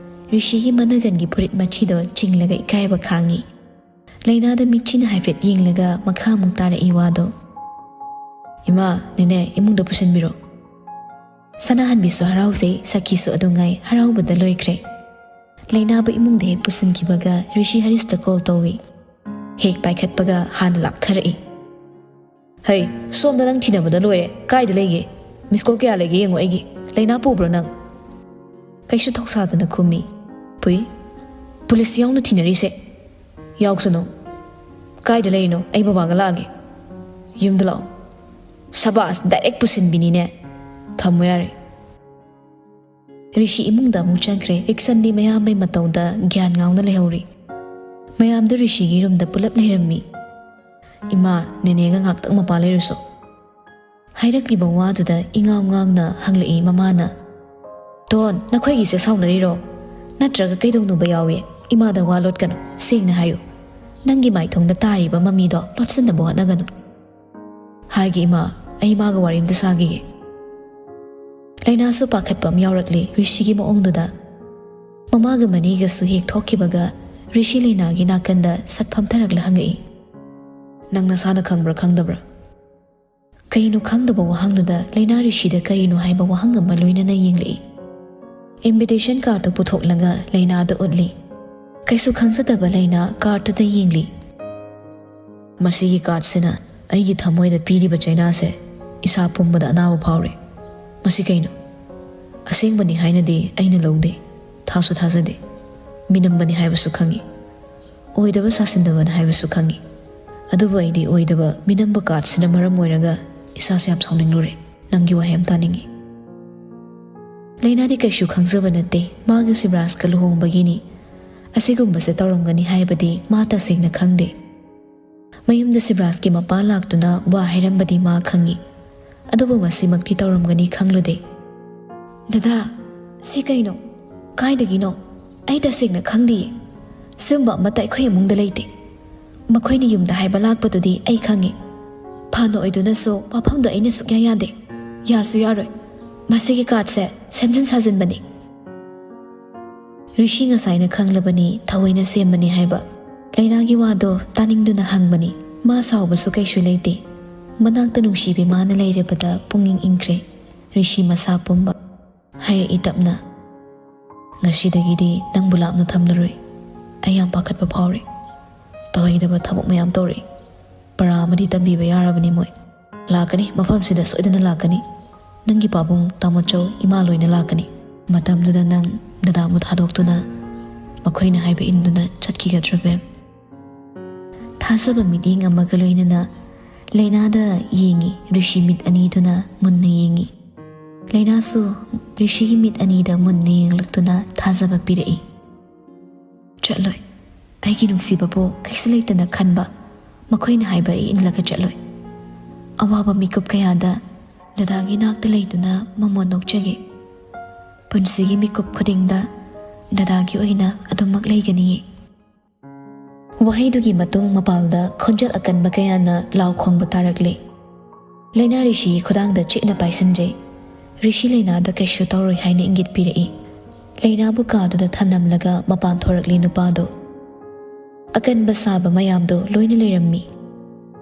ꯔꯤꯁꯤꯒꯤ ꯃꯅꯒꯟꯒꯤ ꯐꯨꯔꯤꯠ ꯃꯊꯤꯗꯣ ꯆꯤꯡꯂꯒ ꯏꯀꯥꯏꯕ ꯈꯥꯡꯉꯤ꯫ ꯂꯩꯅꯥꯗ ꯃꯤꯠꯁꯤꯅ ꯍꯥꯏꯐꯦꯠ ꯌꯦꯡꯂꯒ ꯃꯈꯥ ꯑꯃꯨꯛ ꯇꯥꯔꯛꯏ ꯋꯥꯗꯣ꯫ "ꯏꯃꯥ, ꯅꯦꯅꯦ, ꯏꯃꯨꯡꯗ ꯄꯨꯁꯤꯟꯕꯤꯔꯣ꯫" ꯁꯅꯥꯍꯟꯕꯤꯁꯨ ꯍꯔꯥꯎꯖꯩ, ꯁꯈꯤꯁꯨ ꯑꯗꯨ ꯉꯥꯏ, ꯍꯔꯥꯎꯕꯗ ꯂꯣꯏꯈ꯭ꯔꯦ꯫ ꯂꯩꯅꯥꯕꯨ ꯏꯃꯨꯡꯗ ꯍꯦꯛ ꯄꯨꯁꯤꯟꯈꯤꯕꯒ ꯔꯤꯁꯤ ꯍꯔꯤꯁꯇ ꯀꯣꯜ ꯇꯧꯏ꯫ ꯍꯦꯛ ꯄꯥꯏꯈꯠꯄꯒ ꯍꯥꯟꯅ ꯂꯥꯛꯊꯔꯛꯏ꯫ "ꯍꯩ, ꯁꯣꯝꯗ ꯅꯪ ꯊꯤꯅꯕꯗ ꯂꯣꯏꯔꯦ꯫ ꯀꯥꯏꯗ ꯂꯩꯒꯦ? ꯃꯤꯁ ꯀꯣꯜ ꯀꯌꯥ ꯂꯩꯒꯦ ꯌꯦꯡꯉꯣ ꯑꯩꯒꯤ꯫ ꯂꯩꯅꯥ ꯄꯨꯕ꯭ꯔꯣ ꯅꯪ?" ꯀꯩꯁꯨ ꯊꯧꯁꯥꯗꯅ ꯈꯨꯝꯃꯤ꯫ "ꯄꯨꯏ, ꯄꯨꯂꯤꯁ ꯌꯥꯎꯅ ꯊꯤꯅꯔꯤꯁꯦ?" "ꯌꯥꯎꯁꯅꯨ꯫ ꯀꯥꯏꯗ ꯂꯩꯔꯤꯅꯣ? ꯑꯩ ꯕꯕꯥꯒ ꯂꯥꯛꯑꯒꯦ꯫" "ꯌꯨꯝꯗ ꯂꯥꯛꯑꯣ꯫" "ꯁꯕꯥꯁ, ꯗꯥꯏꯔꯦꯛ ꯄꯨꯁꯤꯟꯕꯤꯅꯤꯅꯦ꯫ ꯊꯝꯃꯣ ꯌꯥꯔꯦ꯫" ꯔꯤꯁꯤ ꯏꯃꯨꯡꯗ ꯑꯃꯨꯛ ꯆꯪꯈ꯭ꯔꯦ꯫ ꯔꯤꯛꯁꯟꯗꯤ ꯃꯌꯥꯝꯕꯩ ꯃꯇꯧꯗ ꯒ꯭ꯌꯥꯟ ꯉꯥꯎꯅ ꯂꯩꯍꯧꯔꯤ꯫ ꯃꯌꯥꯝꯗꯨ ꯔꯤꯁꯤꯒꯤ ꯔꯨꯝꯗ ꯄꯨꯂꯞ ꯂꯩꯔꯝꯃꯤ꯫ "ꯏꯃꯥ, ꯅꯦꯅꯦꯒ ꯉꯥꯛꯇꯪ ꯃꯄꯥ ꯂꯩꯔꯨꯁꯣ꯫" ꯍꯥꯏꯔꯛꯂꯤꯕ ꯋꯥꯗꯨꯗ ꯏꯉꯥꯎ ꯉꯥꯎꯅ ꯍꯪꯂꯛꯏ ꯃꯃꯥꯅ꯫ "ꯇꯣꯟ, ꯅꯈꯣꯏꯒꯤꯁꯦ ꯁꯥꯎꯅꯔꯤꯔꯣ? ꯅꯠꯇ꯭ꯔꯒ ꯀꯩꯗꯧꯅꯨꯕ ꯌꯥꯎꯏ? ꯏꯃꯥꯗ ꯋꯥ ꯂꯣꯠꯀꯅꯨ, ꯁꯦꯡꯅ ꯍꯥꯏꯌꯨ꯫ ꯅꯪꯒꯤ ꯃꯥꯏꯊꯣꯡꯗ ꯇꯥꯔꯤꯕ ꯃꯃꯤꯗꯣ ꯂꯣꯠꯁꯤꯟꯅꯕ ꯍꯣꯠꯅꯒꯅꯨ꯫" "ꯍꯥꯏꯒꯦ ꯏꯃꯥ, ꯑꯩ ꯃꯥꯒ ꯋꯥꯔꯤ ꯑꯝꯇ ꯁꯥꯈꯤꯒꯦ꯫" ꯂꯩꯅꯥꯁꯨ ꯄꯥꯈꯠꯄ ꯑꯃ ꯌꯥꯎꯔꯛꯂꯤ ꯔꯤꯁꯤꯒꯤ ꯃꯑꯣꯡꯗꯨꯗ꯫ ꯃꯃꯥꯒ ꯃꯅꯦꯒꯁꯨ ꯍꯦꯛ ꯊꯣꯛꯈꯤꯕꯒ ꯔꯤꯁꯤ ꯂꯩꯅꯥꯒꯤ ꯅꯥꯀꯟꯗ ꯁꯠ ꯐꯝꯊꯔꯛꯂ ꯍꯪꯉꯛꯏ, "ꯅꯪ ꯅꯁꯥꯅ ꯈꯪꯕ꯭ꯔꯥ ꯈꯪꯗꯕ꯭ꯔꯥ?" ꯀꯩꯅꯣ ꯈꯪꯗꯕ ꯋꯥꯍꯪꯗꯨꯗ ꯂꯩꯅꯥ ꯔꯤꯁꯤꯗ ꯀꯔꯤꯅꯣ ꯍꯥꯏꯕ ꯋꯥꯍꯪ ꯑꯃ ꯂꯣꯏꯅꯅ ꯌꯦꯡꯂꯛꯏ꯫ ꯏꯟꯚꯤꯇꯦꯁꯟ ꯀꯥꯔꯗꯇꯨ ꯄꯨꯊꯣꯛꯂꯒ ꯂꯩꯅꯥꯗ ꯎꯠꯂꯤ꯫ ꯀꯩꯁꯨ ꯈꯪꯖꯗꯕ ꯂꯩꯅꯥ ꯀꯥꯔꯗꯇꯨꯗ ꯌꯦꯡꯂꯤ꯫ "ꯃꯁꯤꯒꯤ ꯀꯥꯔꯗꯁꯤꯅ ꯑꯩꯒꯤ ꯊꯃꯣꯏꯗ ꯄꯤꯔꯤꯕ ꯆꯩꯅꯥꯁꯦ ꯏꯁꯥ ꯄꯨꯝꯕꯗ ꯑꯅꯥꯕ ꯐꯥꯎꯔꯦ꯫ ꯃꯁꯤ ꯀꯩꯅꯣ? ꯑꯁꯦꯡꯕꯅꯤ ꯍꯥꯏꯅꯗꯤ ꯑꯩꯅ ꯂꯧꯗꯦ, ꯊꯥꯁꯨ ꯊꯥꯖꯗꯦ꯫ ꯃꯤꯅꯝꯕꯅꯤ ꯍꯥꯏꯕꯁꯨ ꯈꯪꯏ꯫ ꯑꯣꯏꯗꯕ ꯁꯥꯁꯤꯟꯅꯕꯅꯤ ꯍꯥꯏꯕꯁꯨ ꯈꯪꯏ꯫ ꯑꯗꯨꯕꯨ ꯑꯩꯗꯤ ꯑꯣꯏꯗꯕ ꯃꯤꯅꯝꯕ ꯀꯥꯔꯗꯁꯤꯅ ꯃꯔꯝ ꯑꯣꯏꯔꯒ ꯏꯁꯥꯁꯦ ꯌꯥꯝ ꯁꯥꯎꯅꯤꯡꯂꯨꯔꯦ꯫ ꯅꯪꯒꯤ ꯋꯥꯍꯩ ꯑꯃ ꯇꯥꯅꯤꯡꯏ꯫" ꯂꯩꯅꯥꯗꯤ ꯀꯩꯁꯨ ꯈꯪꯖꯕ ꯅꯠꯇꯦ, ꯃꯥꯒ ꯁꯤꯕ꯭ꯔꯥꯖꯀ ꯂꯨꯍꯣꯡꯕꯒꯤꯅꯤ꯫ ꯑꯁꯤꯒꯨꯝꯕꯁꯦ ꯇꯧꯔꯝꯒꯅꯤ ꯍꯥꯏꯕꯗꯤ ꯃꯥ ꯇꯁꯦꯡꯅ ꯈꯪꯗꯦ꯫ ꯃꯌꯨꯝꯗ ꯁꯤꯕ꯭ꯔꯥꯖꯀꯤ ꯃꯄꯥ ꯂꯥꯛꯇꯨꯅ ꯋꯥ ꯍꯥꯏꯔꯝꯕꯗꯤ ꯃꯥ ꯈꯪꯏ꯫ ꯑꯗꯨꯕꯨ ꯃꯁꯤꯃꯛꯇꯤ ꯇꯧꯔꯝꯒꯅꯤ ꯈꯪꯂꯨꯗꯦ꯫ "ꯗꯗꯥ, ꯁꯤ ꯀꯩꯅꯣ? ꯀꯥꯏꯗꯒꯤꯅꯣ? ꯑꯩ ꯇꯁꯦꯡꯅ ꯈꯪꯗꯤꯌꯦ꯫ ꯁꯤꯒꯨꯝꯕ ꯑꯃꯠꯇ ꯑꯩꯈꯣꯏ ꯏꯃꯨꯡꯗ ꯂꯩꯇꯦ꯫ ꯃꯈꯣꯏꯅ ꯌꯨꯝꯗ ꯍꯥꯏꯕ ꯂꯥꯛꯄꯗꯨꯗꯤ ꯑꯩ ꯈꯪꯉꯤ꯫ ꯐꯥꯅ ꯑꯣꯏꯗꯨꯅꯁꯨ ꯋꯥꯐꯝꯗꯣ ꯑꯩꯅ ꯁꯨꯛꯌꯥ ꯌꯥꯗꯦ꯫ ꯌꯥꯁꯨ ꯌꯥꯔꯣꯏ꯫ ꯃꯁꯤꯒꯤ ꯀꯥꯔꯗꯁꯦ ꯁꯦꯝꯖꯤꯟ ꯁꯥꯖꯤꯟꯕꯅꯤ꯫" ꯔꯤꯁꯤ ꯉꯁꯥꯏꯅ ꯈꯪꯂꯕꯅꯤ ꯊꯑꯣꯏꯅ ꯁꯦꯝꯕꯅꯤ ꯍꯥꯏꯕ꯫ ꯂꯩꯅꯥꯒꯤ ꯋꯥꯗꯣ ꯇꯥꯅꯤꯡꯗꯨꯅ ꯍꯪꯕꯅꯤ꯫ ꯃꯥ ꯁꯥꯎꯕꯁꯨ ꯀꯩꯁꯨ ꯂꯩꯇꯦ꯫ ꯃꯅꯥꯛꯇ ꯅꯨꯡꯁꯤꯕꯤ ꯃꯥꯅ ꯂꯩꯔꯕꯗ ꯄꯨꯛꯅꯤꯡ ꯏꯪꯈ꯭ꯔꯦ ꯔꯤꯁꯤ ꯃꯁꯥ ꯄꯨꯝꯕ꯫ ꯍꯥꯏꯔꯛꯏ ꯇꯞꯅ, "ꯉꯁꯤꯗꯒꯤꯗꯤ ꯅꯪꯕꯨ ꯂꯥꯞꯅ ꯊꯝꯂꯔꯣꯏ꯫ ꯑꯩ ꯌꯥꯝ ꯄꯥꯈꯠꯄ ꯐꯥꯎꯔꯦ꯫ ꯇꯧꯍꯩꯗꯕ ꯊꯕꯛ ꯃꯌꯥꯝ ꯇꯧꯔꯛꯏ꯫ ꯄꯔꯥ ꯑꯃꯗꯤ ꯇꯝꯕꯤꯕ ꯌꯥꯔꯕꯅꯤ ꯃꯣꯏ꯫ ꯂꯥꯛꯀꯅꯤ, ꯃꯐꯝꯁꯤꯗ ꯁꯣꯏꯗꯅ ꯂꯥꯛꯀꯅꯤ꯫ ꯅꯪꯒꯤ ꯄꯥꯕꯨꯡ, ꯇꯥꯃꯣꯆꯧ, ꯏꯃꯥ ꯂꯣꯏꯅ ꯂꯥꯛꯀꯅꯤ꯫ ꯃꯇꯝꯗꯨꯗ ꯅꯪ ꯗꯗꯥꯕꯨ ꯊꯥꯗꯣꯛꯇꯨꯅ ꯃꯈꯣꯏꯅ ꯍꯥꯏꯕ ꯏꯟꯗꯨꯅ ꯆꯠꯈꯤꯒꯗ꯭ꯔꯥ, ꯕꯦꯝ?" ꯊꯥꯖꯕ ꯃꯤꯠꯌꯦꯡ ꯑꯃꯒ ꯂꯣꯏꯅꯅ ꯂꯩꯅꯥꯗ ꯌꯦꯡꯉꯤ ꯔꯤꯁꯤ ꯃꯤꯠ ꯑꯅꯤꯗꯨꯅ ꯃꯨꯟꯅ ꯌꯦꯡꯉꯤ꯫ ꯂꯩꯅꯥꯁꯨ ꯔꯤꯁꯤꯒꯤ ꯃꯤꯠ ꯑꯅꯤꯗ ꯃꯨꯟꯅ ꯌꯦꯡꯂꯛꯇꯨꯅ ꯊꯥꯖꯕ ꯄꯤꯔꯛꯏ꯫ "ꯆꯠꯂꯣꯏ꯫ ꯑꯩꯒꯤ ꯅꯨꯡꯁꯤꯕꯕꯨ ꯀꯩꯁꯨ ꯂꯩꯇꯅ ꯈꯟꯕ, ꯃꯈꯣꯏꯅ ꯍꯥꯏꯕ ꯑꯩ ꯏꯜꯂꯒ ꯆꯠꯂꯣꯏ꯫ ꯑꯋꯥꯕ ꯃꯤꯀꯨꯞ ꯀꯌꯥꯗ ꯗꯗꯥꯒꯤ ꯅꯥꯛꯇ ꯂꯩꯗꯨꯅ ꯃꯃꯣꯟ ꯅꯣꯛꯆꯒꯦ꯫ ꯄꯨꯟꯁꯤꯒꯤ ꯃꯤꯀꯨꯞ ꯈꯨꯗꯤꯡꯗ ꯗꯗꯥꯒꯤ ꯑꯣꯏꯅ ꯑꯗꯨꯃꯛ ꯂꯩꯒꯅꯤꯌꯦ꯫" ꯋꯥꯍꯩꯗꯨꯒꯤ ꯃꯇꯨꯡ ꯃꯄꯥꯜꯗ ꯈꯣꯟꯖꯦꯜ ꯑꯀꯟꯕ ꯀꯌꯥꯅ ꯂꯥꯎ ꯈꯣꯡꯕ ꯇꯥꯔꯛꯂꯦ꯫ ꯂꯩꯅꯥ ꯔꯤꯁꯤꯒꯤ ꯈꯨꯗꯥꯡꯗ ꯆꯦꯠꯅ ꯄꯥꯏꯁꯤꯟꯖꯩ꯫ ꯔꯤꯁꯤ ꯂꯩꯅꯥꯗ ꯀꯩꯁꯨ ꯇꯧꯔꯣꯏ ꯍꯥꯏꯅ ꯏꯪꯒꯤꯠ ꯄꯤꯔꯛꯏ꯫ ꯂꯩꯅꯥꯕꯨ ꯀꯥꯗꯨꯗ ꯊꯝꯂꯝꯂꯒ ꯃꯄꯥꯟ ꯊꯣꯔꯛꯂꯤ ꯅꯨꯄꯥꯗꯣ꯫ ꯑꯀꯟꯕ ꯁꯥꯕ ꯃꯌꯥꯝꯗꯣ ꯂꯣꯏꯅ ꯂꯩꯔꯝꯃꯤ꯫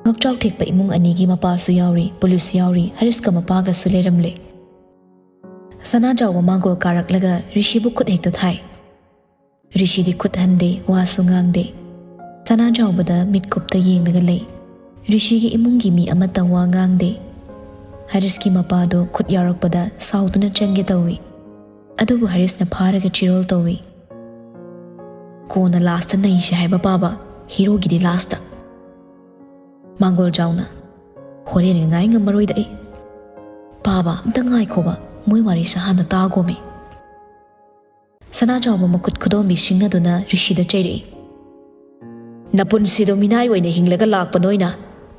ꯉꯛꯆꯥꯎ ꯊꯦꯛꯄ ꯏꯃꯨꯡ ꯑꯅꯤꯒꯤ ꯃꯄꯥꯁꯨ ꯌꯥꯎꯔꯤ, ꯄꯨꯂꯤꯁ ꯌꯥꯎꯔꯤ, ꯍꯔꯤꯁꯀ ꯃꯄꯥꯒꯁꯨ ꯂꯩꯔꯝꯂꯦ꯫ ꯁꯅꯥꯖꯥꯎꯕ ꯃꯥꯡꯒꯣꯜ ꯀꯥꯔꯛꯂꯒ ꯔꯤꯁꯤꯕꯨ ꯈꯨꯠ ꯍꯦꯛꯇ ꯊꯥꯏ꯫ ꯔꯤꯁꯤꯗꯤ ꯈꯨꯠ ꯍꯟꯗꯦ, ꯋꯥꯁꯨ ꯉꯥꯡꯗꯦ꯫ ꯁꯅꯥꯖꯥꯎꯕꯗ ꯃꯤꯠꯀꯨꯞꯇ ꯌꯦꯡꯂꯒ ꯂꯩ꯫ ꯔꯤꯁꯤꯒꯤ ꯏꯃꯨꯡꯒꯤ ꯃꯤ ꯑꯃꯠꯇ ꯋꯥ ꯉꯥꯡꯗꯦ꯫ ꯍꯔꯤꯁꯀꯤ ꯃꯄꯥꯗꯣ ꯈꯨꯠ ꯌꯥꯎꯔꯛꯄꯗ ꯁꯥꯎꯗꯨꯅ ꯆꯪꯒꯦ ꯇꯧꯏ꯫ ꯑꯗꯨꯕꯨ ꯍꯔꯤꯁꯅ ꯐꯥꯔꯒ ꯆꯤꯔꯣꯜ ꯇꯧꯏ꯫ "ꯀꯣꯟꯅ ꯂꯥꯁꯇ ꯅꯩꯁꯦ ꯍꯥꯏꯕ ꯄꯥꯕ, ꯍꯤꯔꯣꯒꯤꯗꯤ ꯂꯥꯁꯇ꯫" ꯃꯥꯡꯒꯣꯜ ꯖꯥꯎꯅ, "ꯍꯣꯔꯦꯟ ꯉꯥꯏ ꯉꯝꯃꯔꯣꯏꯗ ꯑꯩ꯫" "ꯄꯥꯕ, ꯑꯝꯇ ꯉꯥꯏꯈꯣꯕ, ꯃꯣꯏ ꯋꯥꯔꯤꯁꯦ ꯍꯥꯟꯅ ꯇꯥꯒꯣꯃꯦ꯫" ꯁꯅꯥꯖꯥꯎꯕ ꯃꯈꯨꯠ ꯈꯨꯗꯣꯝꯕꯤ ꯁꯤꯡꯅꯗꯨꯅ ꯔꯤꯁꯤꯗ ꯆꯩꯔꯛꯏ꯫ "ꯅꯄꯨꯟꯁꯤꯗꯣ ꯃꯤꯅꯥꯏ ꯑꯣꯏꯅ ꯍꯤꯡꯂꯒ ꯂꯥꯛꯄ ꯅꯣꯏꯅ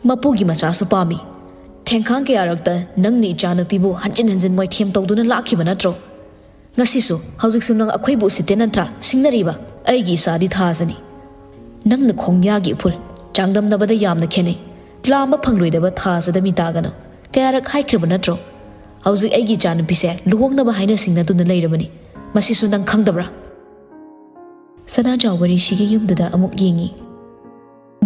ꯃꯄꯨꯒꯤ ꯃꯆꯥꯁꯨ ꯄꯥꯝꯃꯤ꯫ ꯊꯦꯡꯈꯥꯡ ꯀꯌꯥꯔꯛꯇ ꯅꯪꯅ ꯏꯆꯥꯅꯨꯄꯤꯕꯨ ꯍꯟꯖꯤꯟ ꯍꯟꯖꯤꯟ ꯃꯣꯏꯊꯦꯝ ꯇꯧꯗꯨꯅ ꯂꯥꯛꯈꯤꯕ ꯅꯠꯇ꯭ꯔꯣ? ꯉꯁꯤꯁꯨ, ꯍꯧꯖꯤꯛꯁꯨ ꯅꯪ ꯑꯩꯈꯣꯏꯕꯨ ꯎꯁꯤꯠꯇꯦ ꯅꯠꯇ꯭ꯔꯥ ꯁꯤꯡꯅꯔꯤꯕ? ꯑꯩꯒꯤ ꯏꯆꯥꯗꯤ ꯊꯥꯖꯅꯤ꯫ ꯅꯪꯅ ꯈꯣꯡꯌꯥꯒꯤ ꯎꯐꯨꯜ ꯆꯥꯡꯗꯝꯅꯕꯗ ꯌꯥꯝꯅ ꯈꯦꯠꯅꯩ꯫ ꯂꯥꯝꯕ ꯐꯪꯂꯣꯏꯗꯕ ꯊꯥꯖꯗ ꯃꯤ ꯇꯥꯒꯅꯨ꯫ ꯀꯌꯥꯔꯛ ꯍꯥꯏꯈ꯭ꯔꯕ ꯅꯠꯇ꯭ꯔꯣ? ꯍꯧꯖꯤꯛ ꯑꯩꯒꯤ ꯏꯆꯥꯅꯨꯄꯤꯁꯦ ꯂꯨꯍꯣꯡꯅꯕ ꯍꯥꯏꯅ ꯁꯤꯡꯅꯗꯨꯅ ꯂꯩꯔꯕꯅꯤ꯫ ꯃꯁꯤꯁꯨ ꯅꯪ ꯈꯪꯗꯕ꯭ꯔꯥ?" ꯁꯅꯥꯖꯥꯎꯕ ꯔꯤꯁꯤꯒꯤ ꯌꯨꯝꯗꯨꯗ ꯑꯃꯨꯛ ꯌꯦꯡꯉꯤ꯫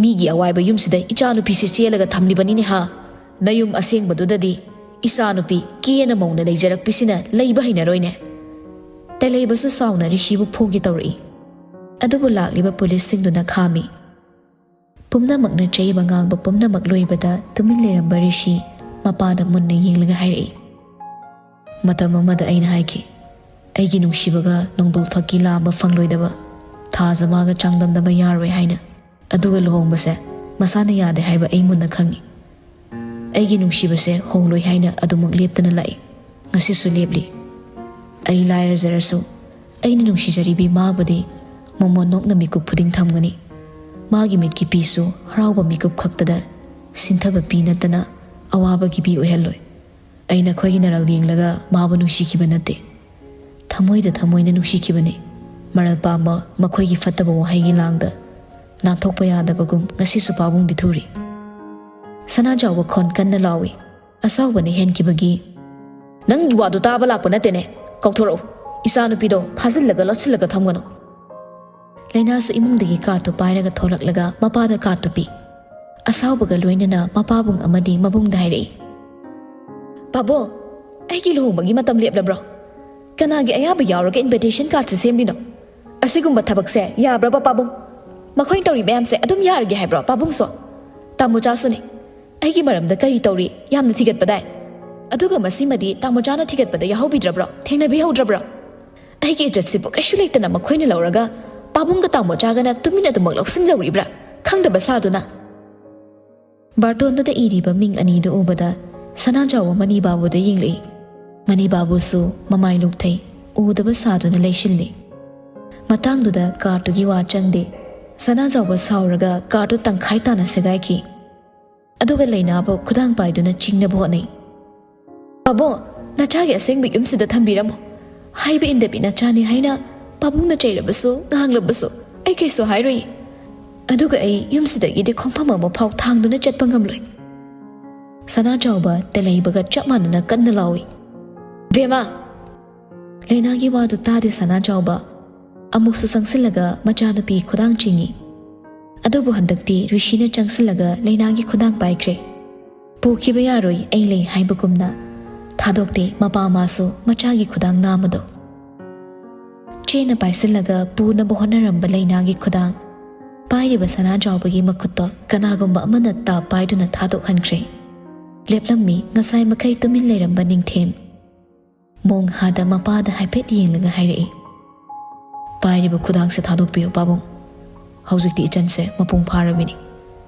"ꯃꯤꯒꯤ ꯑꯋꯥꯏꯕ ꯌꯨꯝꯁꯤꯗ ꯏꯆꯥꯅꯨꯄꯤꯁꯦ ꯆꯦꯜꯂꯒ ꯊꯝꯂꯤꯕꯅꯤꯅꯦ ꯍꯥ? ꯅꯌꯨꯝ ꯑꯁꯦꯡꯕꯗꯨꯗꯗꯤ ꯏꯆꯥꯅꯨꯄꯤ ꯀꯦꯅ ꯃꯧꯅ ꯂꯩꯖꯔꯛꯄꯤꯁꯤꯅ ꯂꯩꯕ ꯍꯩꯅꯔꯣꯏꯅꯦ꯫" ꯇꯦꯂꯩꯕꯁꯨ ꯁꯥꯎꯅ ꯔꯤꯁꯤꯕꯨ ꯐꯨꯒꯦ ꯇꯧꯔꯛꯏ꯫ ꯑꯗꯨꯕꯨ ꯂꯥꯛꯂꯤꯕ ꯄꯨꯂꯤꯁꯁꯤꯡꯗꯨꯅ ꯈꯥꯝꯃꯤ꯫ ꯄꯨꯝꯅꯃꯛꯅ ꯆꯩꯕ ꯉꯥꯡꯕ ꯄꯨꯝꯅꯃꯛ ꯂꯣꯏꯕꯗ ꯇꯨꯃꯤꯟ ꯂꯩꯔꯝꯕ ꯔꯤꯁꯤ ꯃꯄꯥꯗ ꯃꯨꯟꯅ ꯌꯦꯡꯂꯒ ꯍꯥꯏꯔꯛꯏ, "ꯃꯇꯝ ꯑꯃꯗ ꯑꯩꯅ ꯍꯥꯏꯈꯤ, ꯑꯩꯒꯤ ꯅꯨꯡꯁꯤꯕꯒ ꯅꯣꯡꯗꯣꯜ ꯊꯛꯀꯤ ꯂꯥꯝꯕ ꯐꯪꯂꯣꯏꯗꯕ, ꯊꯥꯖ ꯃꯥꯒ ꯆꯥꯡꯗꯝꯅꯕ ꯌꯥꯔꯣꯏ ꯍꯥꯏꯅ꯫ ꯑꯗꯨꯒ ꯂꯨꯍꯣꯡꯕꯁꯦ ꯃꯁꯥꯅ ꯌꯥꯗꯦ ꯍꯥꯏꯕ ꯑꯩ ꯃꯨꯟꯅ ꯈꯪꯉꯤ꯫ ꯑꯩꯒꯤ ꯅꯨꯡꯁꯤꯕꯁꯦ ꯍꯣꯡꯂꯣꯏ ꯍꯥꯏꯅ ꯑꯗꯨꯃꯛ ꯂꯦꯞꯇꯅ ꯂꯥꯛꯏ꯫ ꯉꯁꯤꯁꯨ ꯂꯦꯞꯂꯤ꯫ ꯑꯩ ꯂꯥꯏꯔꯖꯔꯁꯨ ꯑꯩꯅ ꯅꯨꯡꯁꯤꯖꯔꯤꯕꯤ ꯃꯥꯕꯨꯗꯤ ꯃꯃꯣꯟ ꯅꯣꯛꯅ ꯃꯤꯀꯨꯞ ꯈꯨꯗꯤꯡ ꯊꯝꯒꯅꯤ꯫ ꯃꯥꯒꯤ ꯃꯤꯠꯀꯤ ꯄꯤꯁꯨ ꯍꯔꯥꯎꯕ ꯃꯤꯀꯨꯞ ꯈꯛꯇꯗ ꯁꯤꯟꯊꯕ ꯄꯤ ꯅꯠꯇꯅ ꯑꯋꯥꯕꯒꯤ ꯄꯤ ꯑꯣꯏꯍꯜꯂꯣꯏ꯫ ꯑꯩ ꯅꯈꯣꯏꯒꯤ ꯅꯔꯜ ꯌꯦꯡꯂꯒ ꯃꯥꯕꯨ ꯅꯨꯡꯁꯤꯈꯤꯕ ꯅꯠꯇꯦ꯫ ꯊꯃꯣꯏꯗ ꯊꯃꯣꯏꯅ ꯅꯨꯡꯁꯤꯈꯤꯕꯅꯤ꯫ ꯃꯔꯜ ꯄꯥꯝꯕ ꯃꯈꯣꯏꯒꯤ ꯐꯠꯇꯕ ꯋꯥꯍꯩꯒꯤ ꯂꯥꯡꯗ ꯅꯥꯟꯊꯣꯛꯄ ꯌꯥꯗꯕꯒꯨꯝ ꯉꯁꯤꯁꯨ ꯄꯥꯕꯨꯡꯗꯤ ꯊꯨꯔꯤ꯫" ꯁꯅꯥꯖꯥꯎꯕ ꯈꯣꯟ ꯀꯟꯅ ꯂꯥꯎꯏ꯫ ꯑꯁꯥꯎꯕꯅ ꯍꯦꯟꯈꯤꯕꯒꯤ, "ꯅꯪꯒꯤ ꯋꯥꯗꯨ ꯇꯥꯕ ꯂꯥꯛꯄ ꯅꯠꯇꯦꯅꯦ꯫ ꯀꯧꯊꯣꯔꯛꯎ꯫ ꯏꯆꯥꯅꯨꯄꯤꯗꯣ ꯐꯥꯖꯤꯜꯂꯒ ꯂꯣꯠꯁꯤꯜꯂꯒ ꯊꯝꯒꯅꯨ꯫" ꯂꯩꯅꯥꯁꯨ ꯏꯃꯨꯡꯗꯒꯤ ꯀꯥꯔꯠꯇꯨ ꯄꯥꯏꯔꯒ ꯊꯣꯛꯂꯛꯂꯒ ꯃꯄꯥꯗ ꯀꯥꯔꯠꯇꯨ ꯄꯤ꯫ ꯑꯁꯥꯎꯕꯒ ꯂꯣꯏꯅꯅ ꯃꯄꯥꯕꯨꯡ ꯑꯃꯗꯤ ꯃꯕꯨꯡꯗ ꯍꯥꯏꯔꯛꯏ, "ꯄꯥꯕꯨꯡ, ꯑꯩꯒꯤ ꯂꯨꯍꯣꯡꯕꯒꯤ ꯃꯇꯝ ꯂꯦꯞꯂꯕ꯭ꯔꯣ? ꯀꯅꯥꯒꯤ ꯑꯌꯥꯕ ꯌꯥꯎꯔꯒ ꯏꯟꯚꯤꯇꯦꯁꯟ ꯀꯥꯔꯠꯁꯦ ꯁꯦꯝꯂꯤꯅꯣ? ꯑꯁꯤꯒꯨꯝꯕ ꯊꯕꯛꯁꯦ ꯌꯥꯕ꯭ꯔꯕ ꯄꯥꯕꯨꯡ? ꯃꯈꯣꯏꯅ ꯇꯧꯔꯤ ꯃꯌꯥꯝꯁꯦ ꯑꯗꯨꯝ ꯌꯥꯔꯒꯦ ꯍꯥꯏꯕ꯭ꯔꯣ ꯄꯥꯕꯨꯡꯁꯨ? ꯇꯥꯃꯣꯆꯥꯁꯨꯅꯦ꯫ ꯑꯩꯒꯤ ꯃꯔꯝꯗ ꯀꯔꯤ ꯇꯧꯔꯤ? ꯌꯥꯝꯅ ꯊꯤꯒꯠꯄꯗꯥꯏ꯫ ꯑꯗꯨꯒ ꯃꯁꯤꯃꯗꯤ ꯇꯥꯃꯣꯆꯥꯅ ꯊꯤꯒꯠꯄꯗ ꯌꯥꯎꯍꯧꯕꯤꯗ꯭ꯔꯕ꯭ꯔꯣ? ꯊꯦꯡꯅꯕꯤꯍꯧꯗ꯭ꯔꯕ꯭ꯔꯣ? ꯑꯩꯒꯤ ꯏꯖꯠꯁꯤꯕꯨ ꯀꯩꯁꯨ ꯂꯩꯇꯅ ꯃꯈꯣꯏꯅ ꯂꯧꯔꯒ ꯄꯥꯕꯨꯡꯒ ꯇꯥꯃꯣꯆꯥꯒꯅ ꯇꯨꯃꯤꯟ ꯑꯗꯨꯃꯛ ꯂꯧꯁꯤꯟꯖꯧꯔꯤꯕ꯭ꯔꯥ? ꯈꯪꯗꯕ ꯁꯥꯗꯨꯅ꯫" ꯕꯥꯔꯇꯣꯟꯗꯨꯗ ꯏꯔꯤꯕ ꯃꯤꯡ ꯑꯅꯤꯗꯨ ꯎꯕꯗ ꯁꯅꯥꯖꯥꯎꯕ ꯃꯅꯤꯕꯥꯕꯨꯗ ꯌꯦꯡꯂꯛꯏ꯫ ꯃꯅꯤꯕꯥꯕꯨꯁꯨ ꯃꯃꯥꯏ ꯂꯨꯛꯊꯩ꯫ ꯎꯗꯕ ꯁꯥꯗꯨꯅ ꯂꯩꯁꯤꯜꯂꯤ꯫ ꯃꯇꯥꯡꯗꯨꯗ ꯀꯥꯔꯠꯇꯨꯒꯤ ꯋꯥ ꯆꯪꯗꯦ꯫ ꯁꯅꯥꯖꯥꯎꯕ ꯁꯥꯎꯔꯒ ꯀꯥꯔꯠꯇꯨ ꯇꯪꯈꯥꯏ ꯇꯥꯅ ꯁꯦꯒꯥꯏꯈꯤ꯫ ꯑꯗꯨꯒ ꯂꯩꯅꯥꯕꯨ ꯈꯨꯗꯥꯡ ꯄꯥꯏꯗꯨꯅ ꯆꯤꯡꯅꯕ ꯍꯣꯠꯅꯩ꯫ "ꯄꯥꯕꯨꯡ, ꯅꯆꯥꯒꯤ ꯑꯁꯦꯡꯕ ꯌꯨꯝꯁꯤꯗ ꯊꯝꯕꯤꯔꯝꯃꯣ꯫ ꯍꯥꯏꯕ ꯏꯟꯗꯕꯤ ꯅꯆꯥꯅꯤ ꯍꯥꯏꯅ ꯄꯥꯕꯨꯡꯅ ꯆꯩꯔꯕꯁꯨ, ꯉꯥꯡꯂꯕꯁꯨ ꯑꯩ ꯀꯩꯁꯨ ꯍꯥꯏꯔꯣꯏꯌꯦ꯫ ꯑꯗꯨꯒ ꯑꯩ ꯌꯨꯝꯁꯤꯗꯒꯤꯗꯤ ꯈꯣꯡꯐꯝ ꯑꯃ ꯐꯥꯎ ꯊꯥꯡꯗꯨꯅ ꯆꯠꯄ ꯉꯝꯂꯣꯏ꯫" ꯁꯅꯥꯖꯥꯎꯕ ꯇꯦꯂꯩꯕꯒ ꯆꯞ ꯃꯥꯟꯅꯅ ꯀꯟꯅ ꯂꯥꯎꯏ, "ꯕꯦꯝꯃ!" ꯂꯩꯅꯥꯒꯤ ꯋꯥꯗꯨ ꯇꯥꯗꯦ ꯁꯅꯥꯖꯥꯎꯕ꯫ ꯑꯃꯨꯛꯁꯨ ꯆꯪꯁꯤꯜꯂꯒ ꯃꯆꯥꯅꯨꯄꯤ ꯈꯨꯗꯥꯡ ꯆꯤꯡꯏ꯫ ꯑꯗꯨꯕꯨ ꯍꯟꯗꯛꯇꯤ ꯔꯤꯁꯤꯅ ꯆꯪꯁꯤꯜꯂꯒ ꯂꯩꯅꯥꯒꯤ ꯈꯨꯗꯥꯡ ꯄꯥꯏꯈ꯭ꯔꯦ꯫ "ꯄꯨꯈꯤꯕ ꯌꯥꯔꯣꯏ, ꯑꯩ ꯂꯩ" ꯍꯥꯏꯕꯒꯨꯝꯅ ꯊꯥꯗꯣꯛꯇꯦ ꯃꯄꯥ ꯃꯥꯁꯨ ꯃꯆꯥꯒꯤ ꯈꯨꯗꯥꯡ ꯅꯥꯝꯃꯗꯣ꯫ ꯆꯦꯅ ꯄꯥꯏꯁꯤꯜꯂꯒ ꯄꯨꯅꯕ ꯍꯣꯠꯅꯔꯝꯕ ꯂꯩꯅꯥꯒꯤ ꯈꯨꯗꯥꯡ ꯄꯥꯏꯔꯤꯕ ꯁꯅꯥꯖꯥꯎꯕꯒꯤ ꯃꯈꯨꯠꯇꯣ ꯀꯅꯥꯒꯨꯝꯕ ꯑꯃꯅ ꯇꯥꯞ ꯄꯥꯏꯗꯨꯅ ꯊꯥꯗꯣꯛꯍꯟꯈ꯭ꯔꯦ꯫ ꯂꯦꯞꯂꯝꯃꯤ ꯉꯁꯥꯏ ꯃꯈꯩ ꯇꯨꯃꯤꯟ ꯂꯩꯔꯝꯕ ꯅꯤꯡꯊꯦꯝ꯫ ꯃꯣꯡꯍꯥꯗ ꯃꯄꯥꯗ ꯍꯥꯏꯐꯦꯠ ꯌꯦꯡꯂꯒ ꯍꯥꯏꯔꯛꯏ, "ꯄꯥꯏꯔꯤꯕ ꯈꯨꯗꯥꯡꯁꯦ ꯊꯥꯗꯣꯛꯄꯤꯌꯨ ꯄꯥꯕꯨꯡ꯫ ꯍꯧꯖꯤꯛꯇꯤ ꯏꯆꯟꯁꯦ ꯃꯄꯨꯡ ꯐꯥꯔꯕꯤꯅꯤ꯫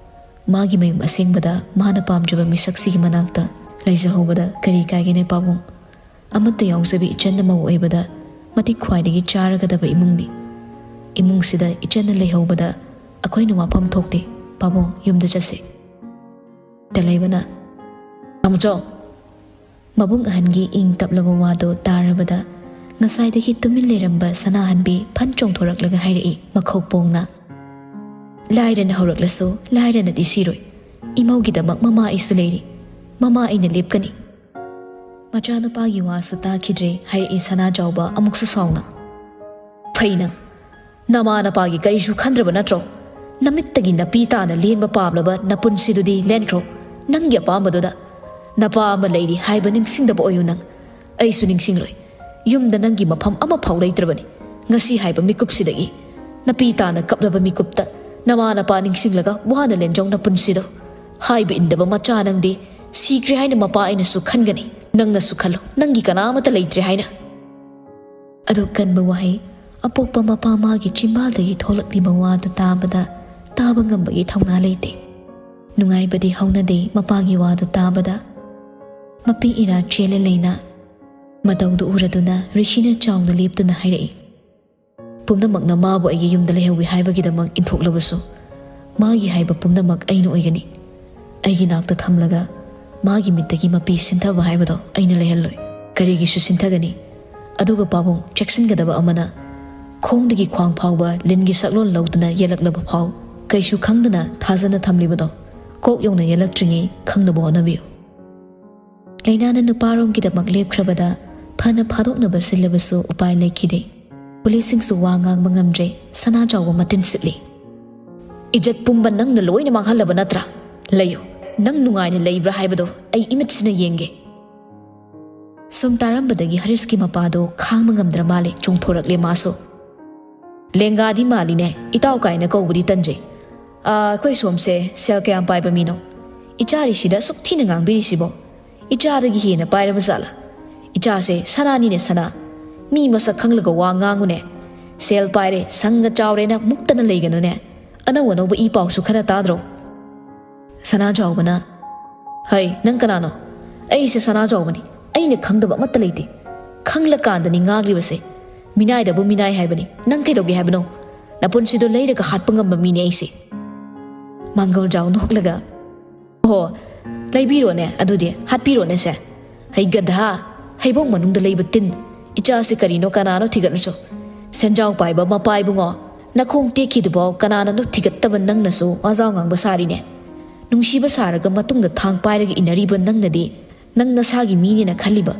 ꯃꯥꯒꯤ ꯃꯌꯨꯝ ꯑꯁꯦꯡꯕꯗ ꯃꯥꯅ ꯄꯥꯝꯖꯕ ꯃꯤꯁꯛꯁꯤꯒꯤ ꯃꯅꯥꯛꯇ ꯂꯩꯖꯍꯧꯕꯗ ꯀꯔꯤ ꯀꯥꯏꯒꯦꯅꯦ ꯄꯥꯕꯨꯡ? ꯑꯃꯠꯇ ꯌꯥꯎꯖꯕꯤ ꯏꯆꯟꯅ ꯃꯧ ꯑꯣꯏꯕꯗ ꯃꯇꯤꯛ ꯈ꯭ꯋꯥꯏꯗꯒꯤ ꯆꯥꯔꯒꯗꯕ ꯏꯃꯨꯡꯅꯤ꯫ ꯏꯃꯨꯡꯁꯤꯗ ꯏꯆꯟꯅ ꯂꯩꯍꯧꯕꯗ ꯑꯩꯈꯣꯏꯅ ꯋꯥꯐꯝ ꯊꯣꯛꯇꯦ꯫ ꯄꯥꯕꯨꯡ, ꯌꯨꯝꯗ ꯆꯠꯁꯤ꯫" ꯇꯦꯂꯩꯕꯅ, "ꯇꯥꯃꯣꯆꯧ!" ꯃꯕꯨꯡ ꯑꯍꯟꯒꯤ ꯏꯪ ꯇꯞꯂꯕ ꯋꯥꯗꯨ ꯇꯥꯔꯕꯗ ꯉꯁꯥꯏꯗꯒꯤ ꯇꯨꯃꯤꯟ ꯂꯩꯔꯝꯕ ꯁꯅꯥꯍꯟꯕꯤ ꯐꯟ ꯆꯣꯡꯊꯣꯔꯛꯂꯒ ꯍꯥꯏꯔꯛꯏ ꯃꯈꯧ ꯄꯣꯡꯅ, "ꯂꯥꯏꯔꯅ ꯍꯧꯔꯛꯂꯁꯨ ꯂꯥꯏꯔꯅꯗꯤ ꯁꯤꯔꯣꯏ꯫ ꯏꯃꯧꯒꯤꯗꯃꯛ ꯃꯃꯥ ꯑꯩꯁꯨ ꯂꯩꯔꯤ꯫ "ꯃꯃꯥ, ꯑꯩꯅ ꯂꯦꯞꯀꯅꯤ꯫" ꯃꯆꯥꯅꯨꯄꯥꯒꯤ ꯋꯥꯁꯨ ꯇꯥꯈꯤꯗ꯭ꯔꯦ, ꯍꯥꯏꯔꯛꯏ ꯁꯅꯥꯖꯥꯎꯕ ꯑꯃꯨꯛꯁꯨ ꯁꯥꯎꯅ꯫ "ꯐꯩ ꯅꯪ, ꯅꯃꯥ ꯅꯄꯥꯒꯤ ꯀꯔꯤꯁꯨ ꯈꯟꯗ꯭ꯔꯕ ꯅꯠꯇ꯭ꯔꯣ? ꯅꯃꯤꯠꯇꯒꯤ ꯅꯄꯤ ꯇꯥꯅ ꯂꯦꯟꯕ ꯄꯥꯝꯂꯕ ꯅꯄꯨꯟꯁꯤꯗꯨꯗꯤ ꯂꯦꯟꯈ꯭ꯔꯣ, ꯅꯪꯒꯤ ꯑꯄꯥꯝꯕꯗꯨꯗ꯫ ꯅꯄꯥ ꯑꯃ ꯂꯩꯔꯤ ꯍꯥꯏꯕ ꯅꯤꯡꯁꯤꯡꯗꯕ ꯑꯣꯏꯌꯨ ꯅꯪ꯫ ꯑꯩꯁꯨ ꯅꯤꯡꯁꯤꯡꯂꯣꯏ꯫ ꯌꯨꯝꯗ ꯅꯪꯒꯤ ꯃꯐꯝ ꯑꯃꯐꯥꯎ ꯂꯩꯇ꯭ꯔꯕꯅꯤ꯫ ꯉꯁꯤ ꯍꯥꯏꯕ ꯃꯤꯀꯨꯞꯁꯤꯗꯒꯤ, ꯅꯄꯤ ꯇꯥꯅ ꯀꯞꯂꯕ ꯃꯤꯀꯨꯞꯇ, ꯅꯃꯥ ꯅꯄꯥ ꯅꯤꯡꯁꯤꯡꯂꯒ ꯋꯥꯅ ꯂꯦꯟꯖꯧ ꯅꯄꯨꯟꯁꯤꯗꯣ꯫ ꯍꯥꯏꯕ ꯏꯟꯗꯕ ꯃꯆꯥ ꯅꯪꯗꯤ ꯁꯤꯈ꯭ꯔꯦ ꯍꯥꯏꯅ ꯃꯄꯥ ꯑꯩꯅꯁꯨ ꯈꯟꯒꯅꯤ꯫ ꯅꯪꯅꯁꯨ ꯈꯜꯂꯨ, ꯅꯪꯒꯤ ꯀꯅꯥ ꯑꯃꯠꯇ ꯂꯩꯇ꯭ꯔꯦ ꯍꯥꯏꯅ꯫" ꯑꯗꯨ ꯀꯟꯕ ꯋꯥꯍꯩ ꯑꯄꯣꯛꯄ ꯃꯄꯥ ꯃꯥꯒꯤ ꯆꯤꯝꯕꯥꯜꯗꯒꯤ ꯊꯣꯛꯂꯛꯂꯤꯕ ꯋꯥꯗꯨ ꯇꯥꯕꯗ ꯇꯥꯕ ꯉꯝꯕꯒꯤ ꯊꯧꯅꯥ ꯂꯩꯇꯦ꯫ ꯅꯨꯡꯉꯥꯏꯕꯗꯤ ꯍꯧꯅꯗꯦ ꯃꯄꯥꯒꯤ ꯋꯥꯗꯨ ꯇꯥꯕꯗ꯫ ꯃꯄꯤ ꯏꯔꯥ ꯆꯦꯜꯂꯦ ꯂꯩꯅ꯫ ꯃꯇꯧꯗꯨ ꯎꯔꯗꯨꯅ ꯔꯤꯁꯤꯅ ꯆꯥꯎꯅ ꯂꯦꯞꯇꯨꯅ ꯍꯥꯏꯔꯛꯏ, "ꯄꯨꯝꯅꯃꯛꯅ ꯃꯥꯕꯨ ꯑꯩꯒꯤ ꯌꯨꯝꯗ ꯂꯩꯍꯧꯏ ꯍꯥꯏꯕꯒꯤꯗꯃꯛ ꯏꯟꯊꯣꯛꯂꯕꯁꯨ, ꯃꯥꯒꯤ ꯍꯥꯏꯕ ꯄꯨꯝꯅꯃꯛ ꯑꯩꯅ ꯑꯣꯏꯒꯅꯤ꯫" ꯑꯩꯒꯤ ꯅꯥꯛꯇ ꯊꯝꯂꯒ ꯃꯥꯒꯤ ꯃꯤꯠꯇꯒꯤ ꯃꯄꯤ ꯁꯤꯟꯊꯕ ꯍꯥꯏꯕꯗꯣ ꯑꯩꯅ ꯂꯩꯍꯜꯂꯣꯏ꯫ ꯀꯔꯤꯒꯤꯁꯨ ꯁꯤꯟꯊꯒꯅꯤ? ꯑꯗꯨꯒ ꯄꯥꯕꯨꯡ, ꯆꯦꯛꯁꯤꯟꯒꯗꯕ ꯑꯃꯅ, ꯈꯣꯡꯗꯒꯤ ꯈ꯭ꯋꯥꯡ ꯐꯥꯎꯕ ꯂꯤꯟꯒꯤ ꯁꯛꯂꯣꯟ ꯂꯧꯗꯨꯅ ꯌꯦꯜꯂꯛꯂꯕ ꯐꯥꯎ ꯀꯩꯁꯨ ꯈꯪꯗꯅ ꯊꯥꯖꯅ ꯊꯝꯂꯤꯕꯗꯣ ꯀꯣꯛ ꯌꯧꯅ ꯌꯦꯜꯂꯛꯇ꯭ꯔꯤꯉꯩ ꯈꯪꯅꯕ ꯍꯣꯠꯅꯕꯤꯌꯨ꯫ ꯂꯩꯅꯥꯅ ꯅꯨꯄꯥꯔꯣꯝꯒꯤꯗꯃꯛ ꯂꯦꯞꯈ꯭ꯔꯕꯗ ꯐꯅ ꯐꯥꯗꯣꯛꯅꯕ ꯁꯤꯜꯂꯕꯁꯨ ꯎꯄꯥꯏ ꯂꯩꯈꯤꯗꯦ꯫ ꯄꯨꯂꯤꯁꯁꯤꯡꯁꯨ ꯋꯥ ꯉꯥꯡꯕ ꯉꯝꯗ꯭ꯔꯦ꯫ ꯁꯅꯥꯖꯥꯎꯕ ꯃꯇꯤꯟ ꯁꯤꯠꯂꯤ꯫ "ꯏꯖꯠ ꯄꯨꯝꯕ ꯅꯪꯅ ꯂꯣꯏꯅ ꯃꯥꯡꯍꯜꯂꯕ ꯅꯠꯇ꯭ꯔꯥ? ꯂꯩꯌꯨ, ꯅꯪ ꯅꯨꯡꯉꯥꯏꯅ ꯂꯩꯕ꯭ꯔꯥ ꯍꯥꯏꯕꯗꯣ ꯑꯩ ꯏꯃꯤꯠꯁꯤꯅ ꯌꯦꯡꯒꯦ꯫" ꯁꯨꯝ ꯇꯥꯔꯝꯕꯗꯒꯤ ꯍꯔꯤꯁꯀꯤ ꯃꯄꯥꯗꯣ ꯈꯥꯡꯕ ꯉꯝꯗ꯭ꯔ ꯃꯥꯜꯂꯦ, ꯆꯣꯡꯊꯣꯔꯛꯂꯦ ꯃꯥꯁꯨ꯫ "ꯂꯦꯡꯒꯥꯗꯤ ꯃꯥꯜꯂꯤꯅꯦ, ꯏꯇꯥꯎ ꯀꯥꯏꯅ ꯀꯧꯕꯗꯤ ꯇꯟꯖꯩ꯫ ꯑꯥ, ꯑꯩꯈꯣꯏ ꯁꯣꯝꯁꯦ ꯁꯦꯜ ꯀꯌꯥꯝ ꯄꯥꯏꯕ ꯃꯤꯅꯣ? ꯏꯆꯥꯔꯤꯁꯤꯗ ꯑꯁꯨꯛ ꯊꯤꯅ ꯉꯥꯡꯕꯤꯔꯤꯁꯤꯕꯣ? ꯏꯆꯥꯗꯒꯤ ꯍꯦꯟꯅ ꯄꯥꯏꯔꯕ ꯖꯥꯠꯂꯥ? ꯏꯆꯥꯁꯦ ꯁꯅꯥꯅꯤꯅꯦ, ꯁꯅꯥ꯫ ꯃꯤ ꯃꯁꯛ ꯈꯪꯂꯒ ꯋꯥ ꯉꯥꯡꯉꯨꯅꯦ꯫ ꯁꯦꯜ ꯄꯥꯏꯔꯦ, ꯁꯪꯒ ꯆꯥꯎꯔꯦꯅ ꯃꯨꯛꯇꯅ ꯂꯩꯒꯅꯨꯅꯦ꯫ ꯑꯅꯧ ꯑꯅꯧꯕ ꯏ ꯄꯥꯎꯁꯨ ꯈꯔ ꯇꯥꯗ꯭ꯔꯣ?" ꯁꯅꯥꯖꯥꯎꯕꯅ, "ꯍꯩ, ꯅꯪ ꯀꯅꯥꯅꯣ? ꯑꯩꯁꯦ ꯁꯅꯥꯖꯥꯎꯕꯅꯤ꯫ ꯑꯩꯅ ꯈꯪꯗꯕ ꯑꯃꯠꯇ ꯂꯩꯇꯦ꯫ ꯈꯪꯂꯀꯥꯟꯗꯅꯤ ꯉꯥꯡꯂꯤꯕꯁꯦ꯫ ꯃꯤꯅꯥꯏꯗꯕꯨ ꯃꯤꯅꯥꯏ ꯍꯥꯏꯕꯅꯤ꯫ ꯅꯪ ꯀꯩꯗꯧꯒꯦ ꯍꯥꯏꯕꯅꯣ? ꯅꯄꯨꯟꯁꯤꯗꯣ ꯂꯩꯔꯒ ꯍꯥꯠꯄ ꯉꯝꯕ ꯃꯤꯅꯦ ꯑꯩꯁꯦ꯫" ꯃꯥꯡꯒꯣꯜꯖꯥꯎ ꯅꯣꯛꯂꯒ, "ꯑꯣꯍꯣ, ꯂꯩꯕꯤꯔꯣꯅꯦ, ꯑꯗꯨꯗꯤ ꯍꯥꯠꯄꯤꯔꯣꯅꯦ ꯁꯦ꯫ ꯍꯩ ꯒꯙꯥ, ꯍꯩꯕꯣꯡ ꯃꯅꯨꯡꯗ ꯂꯩꯕ ꯇꯤꯟ꯫ ꯏꯆꯥꯁꯤ ꯀꯔꯤꯅꯣ ꯀꯅꯥꯅꯣ ꯊꯤꯒꯠꯂꯨꯆꯣ꯫ ꯁꯦꯟꯖꯥꯎ ꯄꯥꯏꯕ ꯃꯄꯥ ꯏꯕꯨꯡꯉꯣ, ꯅꯈꯣꯡ ꯇꯦꯛꯈꯤꯗꯨꯐꯥꯎ ꯀꯅꯥꯅꯅꯣ ꯊꯤꯒꯠꯇꯕ ꯅꯪꯅꯁꯨ ꯋꯥꯖꯥꯎ ꯉꯥꯡꯕ ꯁꯥꯔꯤꯅꯦ꯫ ꯅꯨꯡꯁꯤꯕ ꯁꯥꯔꯒ ꯃꯇꯨꯡꯗ ꯊꯥꯡ ꯄꯥꯏꯔꯒ ꯏꯟꯅꯔꯤꯕ ꯅꯪꯅꯗꯤ ꯅꯪ ꯅꯁꯥꯒꯤ ꯃꯤꯅꯦꯅ ꯈꯜꯂꯤꯕ?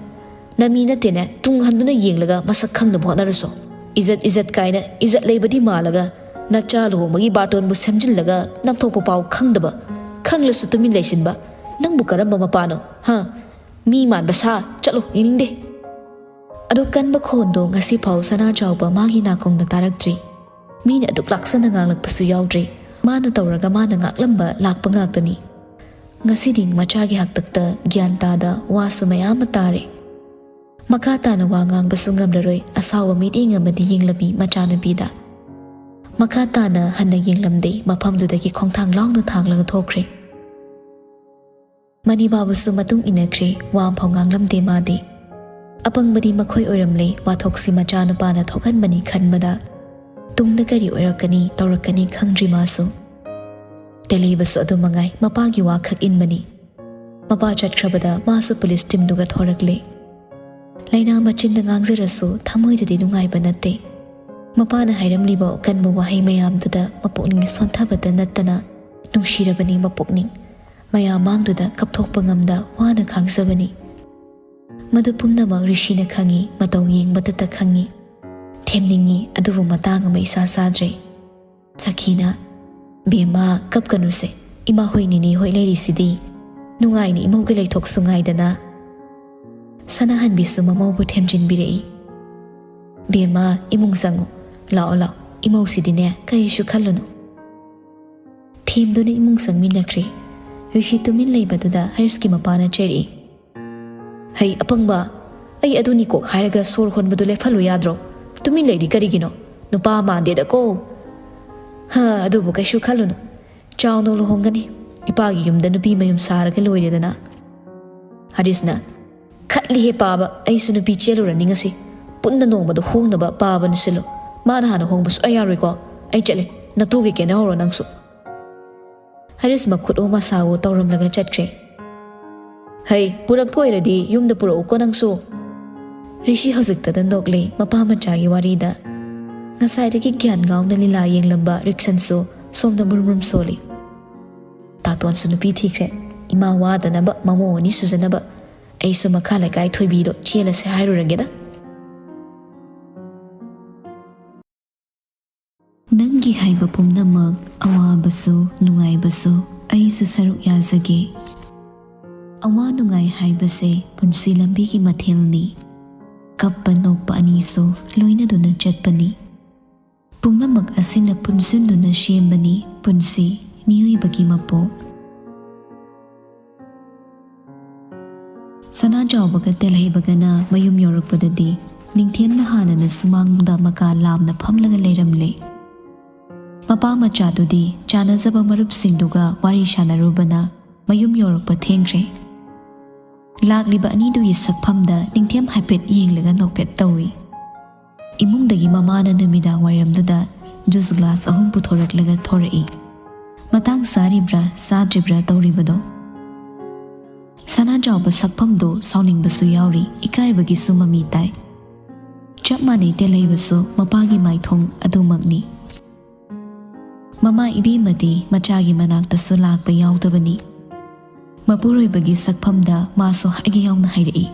ꯅꯃꯤ ꯅꯠꯇꯦꯅꯦ, ꯇꯨꯡ ꯍꯟꯗꯨꯅ ꯌꯦꯡꯂꯒ ꯃꯁꯛ ꯈꯪꯅꯕ ꯍꯣꯠꯅꯔꯁꯨ꯫ ꯏꯖꯠ ꯏꯖꯠ ꯀꯥꯏꯅ ꯏꯖꯠ ꯂꯩꯕꯗꯤ ꯃꯥꯜꯂꯒ ꯅꯆꯥ ꯂꯨꯍꯣꯡꯕꯒꯤ ꯕꯥꯔꯇꯣꯟꯕꯨ ꯁꯦꯝꯖꯤꯜꯂꯒ ꯅꯝꯊꯣꯛꯄ ꯄꯥꯎ ꯈꯪꯗꯕ, ꯈꯪꯂꯁꯨ ꯇꯨꯃꯤꯟ ꯂꯩꯁꯤꯟꯕ ꯅꯪꯕꯨ ꯀꯔꯝꯕ ꯃꯄꯥꯅꯣ? ꯍꯥ? ꯃꯤ ꯃꯥꯟꯕ ꯁꯥ꯫ ꯆꯠꯂꯣ, ꯌꯦꯡꯅꯤꯡꯗꯦ꯫ ꯑꯗꯨ ꯀꯟꯕ ꯈꯣꯟꯗꯣ ꯉꯁꯤꯐꯥꯎ ꯁꯅꯥ ꯆꯥꯎꯕ ꯃꯥꯒꯤ ꯅꯥꯀꯣꯡꯗ ꯇꯥꯔꯛꯇ꯭ꯔꯤ꯫ ꯃꯤꯅ ꯑꯗꯨꯛ ꯂꯥꯛꯁꯟꯅ ꯉꯥꯡꯂꯛꯄꯁꯨ ꯌꯥꯎꯗ꯭ꯔꯤ꯫ ꯃꯥꯅ ꯇꯧꯔꯒ ꯃꯥꯅ ꯉꯥꯛꯂꯝꯕ ꯂꯥꯛꯄ ꯉꯥꯛꯇꯅꯤ꯫ ꯉꯁꯤꯗꯤ ꯃꯆꯥꯒꯤ ꯍꯥꯛꯇꯛꯇ ꯒ꯭ꯌꯥꯟ ꯇꯥꯗ ꯋꯥꯁꯨ ꯃꯌꯥꯝ ꯑꯃ ꯇꯥꯔꯦ꯫ ꯃꯈꯥ ꯇꯥꯅ ꯋꯥ ꯉꯥꯡꯕꯁꯨ ꯉꯝꯂꯔꯣꯏ, ꯑꯁꯥꯎꯕ ꯃꯤꯠꯌꯦꯡ ꯑꯃꯗꯤ ꯌꯦꯡꯂꯝꯃꯤ ꯃꯆꯥꯅꯨꯄꯤꯗ꯫ ꯃꯈꯥ ꯇꯥꯅ ꯍꯟꯅ ꯌꯦꯡꯂꯝꯗꯦ, ꯃꯐꯝꯗꯨꯗꯒꯤ ꯈꯣꯡꯊꯥꯡ ꯂꯥꯎꯅ ꯊꯥꯡꯂꯒ ꯊꯣꯛꯈ꯭ꯔꯦ꯫ ꯃꯅꯤꯕꯥꯕꯨꯁꯨ ꯃꯇꯨꯡ ꯏꯟꯅꯈ꯭ꯔꯦ, ꯋꯥ ꯑꯝꯐꯥꯎ ꯉꯥꯡꯂꯝꯗꯦ ꯃꯥꯗꯤ꯫ ꯑꯄꯪꯕꯗꯤ ꯃꯈꯣꯏ ꯑꯣꯏꯔꯝꯂꯦ, ꯋꯥꯊꯣꯛꯁꯤ ꯃꯆꯥꯅꯨꯄꯥꯅ ꯊꯣꯛꯍꯟꯕꯅꯤ ꯈꯟꯕꯗ꯫ ꯇꯨꯡꯗ ꯀꯔꯤ ꯑꯣꯏꯔꯛꯀꯅꯤ, ꯇꯧꯔꯛꯀꯅꯤ ꯈꯪꯗ꯭ꯔꯤ ꯃꯥꯁꯨ꯫ ꯇꯦꯂꯤꯕꯁꯨ ꯑꯗꯨ ꯃꯉꯥꯏ, ꯃꯄꯥꯒꯤ ꯋꯥ ꯈꯛ ꯏꯟꯕꯅꯤ꯫ ꯃꯄꯥ ꯆꯠꯈ꯭ꯔꯕꯗ ꯃꯥꯁꯨ ꯄꯨꯂꯤꯁ ꯇꯤꯝꯗꯨꯒ ꯊꯣꯔꯛꯂꯦ꯫ ꯂꯥꯏꯅꯥ ꯃꯆꯤꯟꯗ ꯉꯥꯡꯖꯔꯁꯨ ꯊꯃꯣꯏꯗꯗꯤ ꯅꯨꯡꯉꯥꯏꯕ ꯅꯠꯇꯦ꯫ ꯃꯄꯥꯅ ꯍꯥꯏꯔꯝꯂꯤꯕ ꯑꯀꯟꯕ ꯋꯥꯍꯩ ꯃꯌꯥꯝꯗꯨꯗ ꯃꯄꯨꯛꯅꯤꯡ ꯁꯣꯟꯊꯕꯇ ꯅꯠꯇꯅ ꯅꯨꯡꯁꯤꯔꯕꯅꯤ ꯃꯄꯨꯛꯅꯤꯡ꯫ ꯃꯌꯥꯝ ꯃꯥꯡꯗꯨꯗ ꯀꯞꯊꯣꯛꯄ ꯉꯝꯗ ꯋꯥꯅ ꯈꯥꯡꯖꯕꯅꯤ꯫ ꯃꯗꯨ ꯄꯨꯝꯅꯃꯛ ꯔꯤꯁꯤꯅ ꯈꯪꯏ, ꯃꯇꯧ ꯌꯦꯡꯕꯗꯇ ꯈꯪꯏ꯫ ꯊꯦꯝꯅꯤꯡꯏ, ꯑꯗꯨꯕꯨ ꯃꯇꯥꯡ ꯑꯃ ꯏꯆꯥ ꯆꯥꯗ꯭ꯔꯦ꯫ ꯁꯈꯤꯅ, "ꯕꯦꯝꯃ, ꯀꯞꯀꯅꯨꯁꯦ꯫ ꯏꯃꯥ ꯍꯣꯏ, ꯅꯤꯅꯦ ꯍꯣꯏ ꯂꯩꯔꯤꯁꯤꯗꯤ꯫ ꯅꯨꯡꯉꯥꯏꯅ ꯏꯃꯧꯒ ꯂꯩꯊꯣꯛꯁꯨ ꯉꯥꯏꯗꯅ꯫" ꯁꯅꯥꯍꯟꯕꯤꯁꯨ ꯃꯃꯧꯕꯨ ꯊꯦꯝꯖꯤꯟꯕꯤꯔꯛꯏ꯫ "ꯕꯦꯝꯃ, ꯏꯃꯨꯡ ꯆꯪꯉꯨ꯫ ꯂꯥꯛꯑꯣ, ꯂꯥꯛꯑꯣ꯫ ꯏꯃꯧꯁꯤꯗꯤꯅꯦ, ꯀꯔꯤꯁꯨ ꯈꯜꯂꯨꯅꯨ꯫" ꯊꯦꯝꯗꯨꯅ ꯏꯃꯨꯡ ꯆꯪꯃꯤꯟꯅꯈ꯭ꯔꯦ꯫ ꯔꯤꯁꯤ ꯇꯨꯃꯤꯟ ꯂꯩꯕꯗꯨꯗ ꯍꯔꯤꯁꯀꯤ ꯃꯄꯥꯅ ꯆꯩꯔꯛꯏ꯫ "ꯍꯩ ꯑꯄꯪꯕ, ꯑꯩ ꯑꯗꯨꯅꯤ ꯀꯣꯛ ꯍꯥꯏꯔꯒ ꯁꯣꯔ ꯍꯣꯟꯕꯗꯨ ꯂꯦꯞꯍꯜꯂꯨ ꯌꯥꯗ꯭ꯔꯣ? ꯇꯨꯃꯤꯟ ꯂꯩꯔꯤ ꯀꯔꯤꯒꯤꯅꯣ? ꯅꯨꯄꯥ ꯃꯥꯟꯗꯦꯗꯀꯣ꯫" "ꯍꯥ, ꯑꯗꯨꯕꯨ ꯀꯩꯁꯨ ꯈꯜꯂꯨꯅꯨ꯫ ꯆꯥꯎꯅ ꯂꯨꯍꯣꯡꯒꯅꯤ꯫ ꯏꯄꯥꯒꯤ ꯌꯨꯝꯗ ꯅꯨꯄꯤ ꯃꯌꯨꯝ ꯁꯥꯔꯒ ꯂꯣꯏꯔꯦꯗꯅ꯫" ꯍꯔꯤꯁꯅ, "ꯈꯠꯂꯤꯍꯦ ꯄꯥꯕ, ꯑꯩꯁꯨ ꯅꯨꯄꯤ ꯆꯦꯜꯂꯨꯔꯅꯤ ꯉꯁꯤ꯫ ꯄꯨꯟꯅ ꯅꯣꯡꯃꯗ ꯍꯣꯡꯅꯕ ꯄꯥꯕꯅ ꯁꯤꯜꯂꯨ꯫ ꯃꯥꯅ ꯍꯥꯟꯅ ꯍꯣꯡꯕ ꯁꯨꯡꯌꯥ ꯌꯥꯔꯣꯏꯀꯣ꯫ ꯑꯩ ꯆꯠꯂꯦ, ꯅꯇꯨꯒ ꯀꯦꯅꯍꯧꯔꯣ ꯅꯪꯁꯨ꯫" ꯍꯔꯤꯁ ꯃꯈꯨꯠ ꯑꯣ ꯃꯁꯥ ꯑꯣ ꯇꯧꯔꯝꯂꯒ ꯆꯠꯈ꯭ꯔꯦ꯫ "ꯍꯩ, ꯄꯨꯔꯛꯄ ꯑꯣꯏꯔꯗꯤ ꯌꯨꯝꯗ ꯄꯨꯔꯛꯎꯀꯣ ꯅꯪꯁꯨ꯫" ꯔꯤꯁꯤ ꯍꯧꯖꯤꯛꯇꯗ ꯅꯣꯛꯂꯦ ꯃꯄꯥ ꯃꯆꯥꯒꯤ ꯋꯥꯔꯤꯗ꯫ ꯉꯁꯥꯏꯗꯒꯤ ꯒ꯭ꯌꯥꯟ ꯉꯥꯎꯅ ꯂꯤꯂꯥ ꯌꯦꯡꯂꯝꯕ ꯔꯤꯛꯁꯟꯁꯨ ꯁꯣꯝꯗ ꯃꯨꯔꯨꯝ ꯃꯨꯔꯨꯝ ꯁꯣꯜꯂꯤ꯫ ꯇꯥꯇꯣꯟꯁꯨ ꯅꯨꯄꯤ ꯊꯤꯈ꯭ꯔꯦ꯫ ꯏꯃꯥ ꯋꯥꯗꯅꯕ, ꯃꯃꯧ ꯑꯅꯤ ꯁꯨꯖꯅꯕ꯫ ꯑꯩꯁꯨ ꯃꯈꯥ ꯂꯩꯀꯥꯏ ꯊꯣꯏꯕꯤꯗꯣ ꯆꯦꯜꯂꯁꯦ ꯍꯥꯏꯔꯨꯔꯒꯦꯗ꯫ ꯅꯪꯒꯤ ꯍꯥꯏꯕ ꯄꯨꯝꯅꯃꯛ, ꯑꯋꯥꯕꯁꯨ ꯅꯨꯡꯉꯥꯏꯕꯁꯨ, ꯑꯩꯁꯨ ꯁꯔꯨꯛ ꯌꯥꯖꯒꯦ꯫ ꯑꯋꯥ ꯅꯨꯡꯉꯥꯏ ꯍꯥꯏꯕꯁꯦ ꯄꯨꯟꯁꯤ ꯂꯝꯕꯤꯒꯤ ꯃꯊꯦꯜꯅꯤ꯫ ꯀꯞꯄ ꯅꯣꯛꯄ ꯑꯅꯤꯁꯨ ꯂꯣꯏꯅꯗꯨꯅ ꯆꯠꯄꯅꯤ꯫ ꯄꯨꯝꯅꯃꯛ ꯑꯁꯤꯅ ꯄꯨꯟꯁꯤꯟꯗꯨꯅ ꯁꯦꯝꯕꯅꯤ ꯄꯨꯟꯁꯤ, ꯃꯤꯑꯣꯏꯕꯒꯤ ꯃꯄꯣꯛ꯫ ꯁꯅꯥꯖꯥꯎꯕꯒ ꯇꯦꯜꯍꯩꯕꯒꯅ ꯃꯌꯨꯝ ꯌꯧꯔꯛꯄꯗꯗꯤ, ꯅꯤꯡꯊꯦꯝꯅ ꯍꯥꯟꯅꯅ ꯁꯨꯃꯥꯡꯗ ꯃꯀꯥ ꯂꯥꯝꯅ ꯐꯝꯂꯒ ꯂꯩꯔꯝꯂꯦ꯫ ꯃꯄꯥ ꯃꯆꯥꯗꯨꯗꯤ ꯆꯥꯟꯅꯖꯕ ꯃꯔꯨꯞꯁꯤꯡꯗꯨꯒ ꯋꯥꯔꯤ ꯁꯥꯟꯅꯔꯨꯕꯅ ꯃꯌꯨꯝ ꯌꯧꯔꯛꯄ ꯊꯦꯡꯈ꯭ꯔꯦ꯫ ꯂꯥꯛꯂꯤꯕ ꯑꯅꯤꯗꯨꯒꯤ ꯁꯛꯐꯝꯗ ꯅꯤꯡꯊꯦꯝ ꯍꯥꯏꯐꯦꯠ ꯌꯦꯡꯂꯒ ꯅꯣꯛꯐꯦꯠ ꯇꯧꯏ꯫ ꯏꯃꯨꯡꯗꯒꯤ ꯃꯃꯥꯅ ꯅꯨꯃꯤꯗꯥꯡ ꯋꯥꯏꯔꯝꯗꯨꯗ ꯖꯨꯁ ꯒ꯭ꯂꯥꯁ ꯑꯍꯨꯝ ꯄꯨꯊꯣꯔꯛꯂꯒ ꯊꯣꯔꯛꯏ꯫ ꯃꯇꯥꯡ ꯆꯥꯔꯤꯕ꯭ꯔꯥ ꯆꯥꯗ꯭ꯔꯤꯕ꯭ꯔꯥ ꯇꯧꯔꯤꯕꯗꯣ꯫ ꯁꯅꯥꯖꯥꯎꯕ ꯁꯛꯐꯝꯗꯨ ꯁꯥꯎꯅꯤꯡꯕꯁꯨ ꯌꯥꯎꯔꯤ, ꯏꯀꯥꯏꯕꯒꯤꯁꯨ ꯃꯃꯤ ꯇꯥꯏ꯫ ꯆꯞ ꯃꯥꯟꯅꯩ ꯇꯦꯜꯍꯩꯕꯁꯨ ꯃꯄꯥꯒꯤ ꯃꯥꯏꯊꯣꯡ ꯑꯗꯨꯃꯛꯅꯤ꯫ ꯃꯃꯥ ꯏꯕꯦꯝꯃꯗꯤ ꯃꯆꯥꯒꯤ ꯃꯅꯥꯛꯇꯁꯨ ꯂꯥꯛꯄ ꯌꯥꯎꯗꯕꯅꯤ꯫ ꯃꯄꯨꯔꯣꯏꯕꯒꯤ ꯁꯛꯐꯝꯗ ꯃꯥꯁꯨ ꯍꯥꯏꯒꯦ ꯌꯥꯎꯅ ꯍꯥꯏꯔꯛꯏ꯫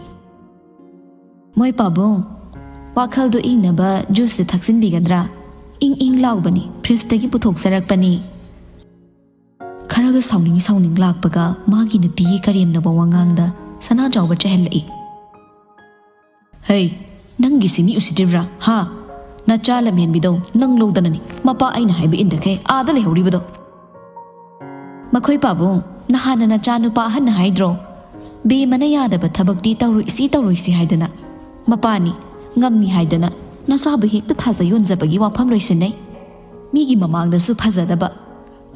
ꯃꯣꯏ ꯄꯥꯕꯨꯡ, ꯋꯥꯈꯜꯗꯣ ꯏꯪꯅꯕ ꯖꯨꯁꯁꯦ ꯊꯛꯆꯤꯟꯕꯤꯒꯗ꯭ꯔꯥ? ꯏꯪ ꯏꯪ ꯂꯥꯎꯕꯅꯤ, ꯐ꯭ꯔꯤꯖꯇꯒꯤ ꯄꯨꯊꯣꯛꯆꯔꯛꯄꯅꯤ꯫ ꯈꯔꯒ ꯁꯥꯎꯅꯤꯡ ꯁꯥꯎꯅꯤꯡ ꯂꯥꯛꯄꯒ ꯃꯥꯒꯤ ꯅꯨꯄꯤꯒꯤ ꯀꯔꯦꯝꯅꯕ ꯋꯥꯉꯥꯡꯗ ꯁꯅꯥꯖꯥꯎꯕ ꯆꯦꯜꯍꯜꯂꯛꯏ꯫ ꯍꯩ, ꯅꯪꯒꯤꯁꯤ ꯃꯤ ꯎꯁꯤꯠꯇ꯭ꯔꯤꯕ꯭ꯔꯥ? ꯍꯥ? ꯅꯆꯥ ꯂꯝꯍꯦꯟꯕꯤꯗꯧ ꯅꯪ ꯂꯧꯗꯅꯅꯤ ꯃꯄꯥ ꯑꯩꯅ ꯍꯥꯏꯕ ꯏꯟꯗꯈꯩ ꯑꯥꯗ ꯂꯩꯍꯧꯔꯤꯕꯗꯣ꯫ ꯃꯈꯣꯏ ꯄꯥꯕꯨꯡ, ꯅꯍꯥꯟꯅ ꯅꯆꯥ ꯅꯨꯄꯥ ꯑꯍꯟꯅ ꯍꯥꯏꯗ꯭ꯔꯣ? ꯕꯦꯝꯃꯅ ꯌꯥꯗꯕ ꯊꯕꯛꯇꯤ ꯇꯧꯔꯣꯏꯁꯤ ꯇꯧꯔꯣꯏꯁꯤ ꯍꯥꯏꯗꯅ꯫ ꯃꯄꯥꯅꯤ, ꯉꯝꯃꯤ ꯍꯥꯏꯗꯅ ꯅꯆꯥꯕꯨ ꯍꯦꯛꯇ ꯊꯥꯖ ꯌꯣꯟꯖꯕꯒꯤ ꯋꯥꯐꯝ ꯂꯣꯏꯁꯤꯟꯅꯩ꯫ ꯃꯤꯒꯤ ꯃꯃꯥꯡꯗꯁꯨ ꯐꯖꯗꯕ,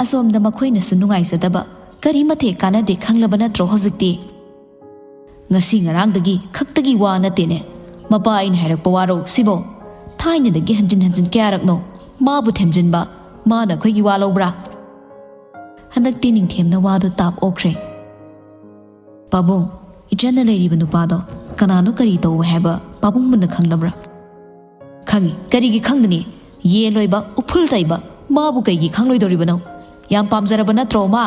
ꯑꯁꯣꯝꯗ ꯃꯈꯣꯏꯅꯁꯨ ꯅꯨꯡꯉꯥꯏꯖꯗꯕ꯫ ꯀꯔꯤ ꯃꯊꯦ ꯀꯥꯟꯅꯗꯦ ꯈꯪꯂꯕ ꯅꯠꯇ꯭ꯔꯣ ꯍꯧꯖꯤꯛꯇꯤ? ꯉꯁꯤ ꯉꯔꯥꯡꯗꯒꯤ ꯈꯛꯇꯒꯤ ꯋꯥ ꯅꯠꯇꯦꯅꯦ꯫ ꯃꯄꯥ ꯑꯩꯅ ꯍꯥꯏꯔꯛꯄ ꯋꯥꯔꯣ ꯁꯤꯕꯣ? ꯊꯥꯏꯅꯗꯒꯤ ꯍꯟꯖꯤꯟ ꯍꯟꯖꯤꯟ ꯀꯌꯥꯔꯛꯅꯣ ꯃꯥꯕꯨ ꯊꯦꯝꯖꯤꯟꯕ? ꯃꯥꯅ ꯑꯩꯈꯣꯏꯒꯤ ꯋꯥ ꯂꯧꯕ꯭ꯔꯥ? ꯍꯟꯗꯛꯇꯤ ꯅꯤꯡꯊꯦꯝꯅ ꯋꯥꯗꯨ ꯇꯥꯞ ꯑꯣꯛꯈ꯭ꯔꯦ꯫ ꯄꯥꯕꯨꯡ, ꯏꯆꯟꯅ ꯂꯩꯔꯤꯕ ꯅꯨꯄꯥꯗꯣ ꯀꯅꯥꯅꯣ, ꯀꯔꯤ ꯇꯧꯕ ꯍꯥꯏꯕ ꯄꯥꯕꯨꯡ ꯃꯨꯟꯅ ꯈꯪꯂꯕ꯭ꯔꯥ? ꯈꯪꯉꯤ, ꯀꯔꯤꯒꯤ ꯈꯪꯗꯅꯤ? ꯌꯦꯟ ꯂꯣꯏꯕ, ꯎꯐꯨꯜ ꯇꯩꯕ, ꯃꯥꯕꯨ ꯀꯩꯒꯤ ꯈꯪꯂꯣꯏꯗꯧꯔꯤꯕꯅꯣ? ꯌꯥꯝ ꯄꯥꯝꯖꯔꯕ ꯅꯠꯇ꯭ꯔꯣ ꯃꯥ?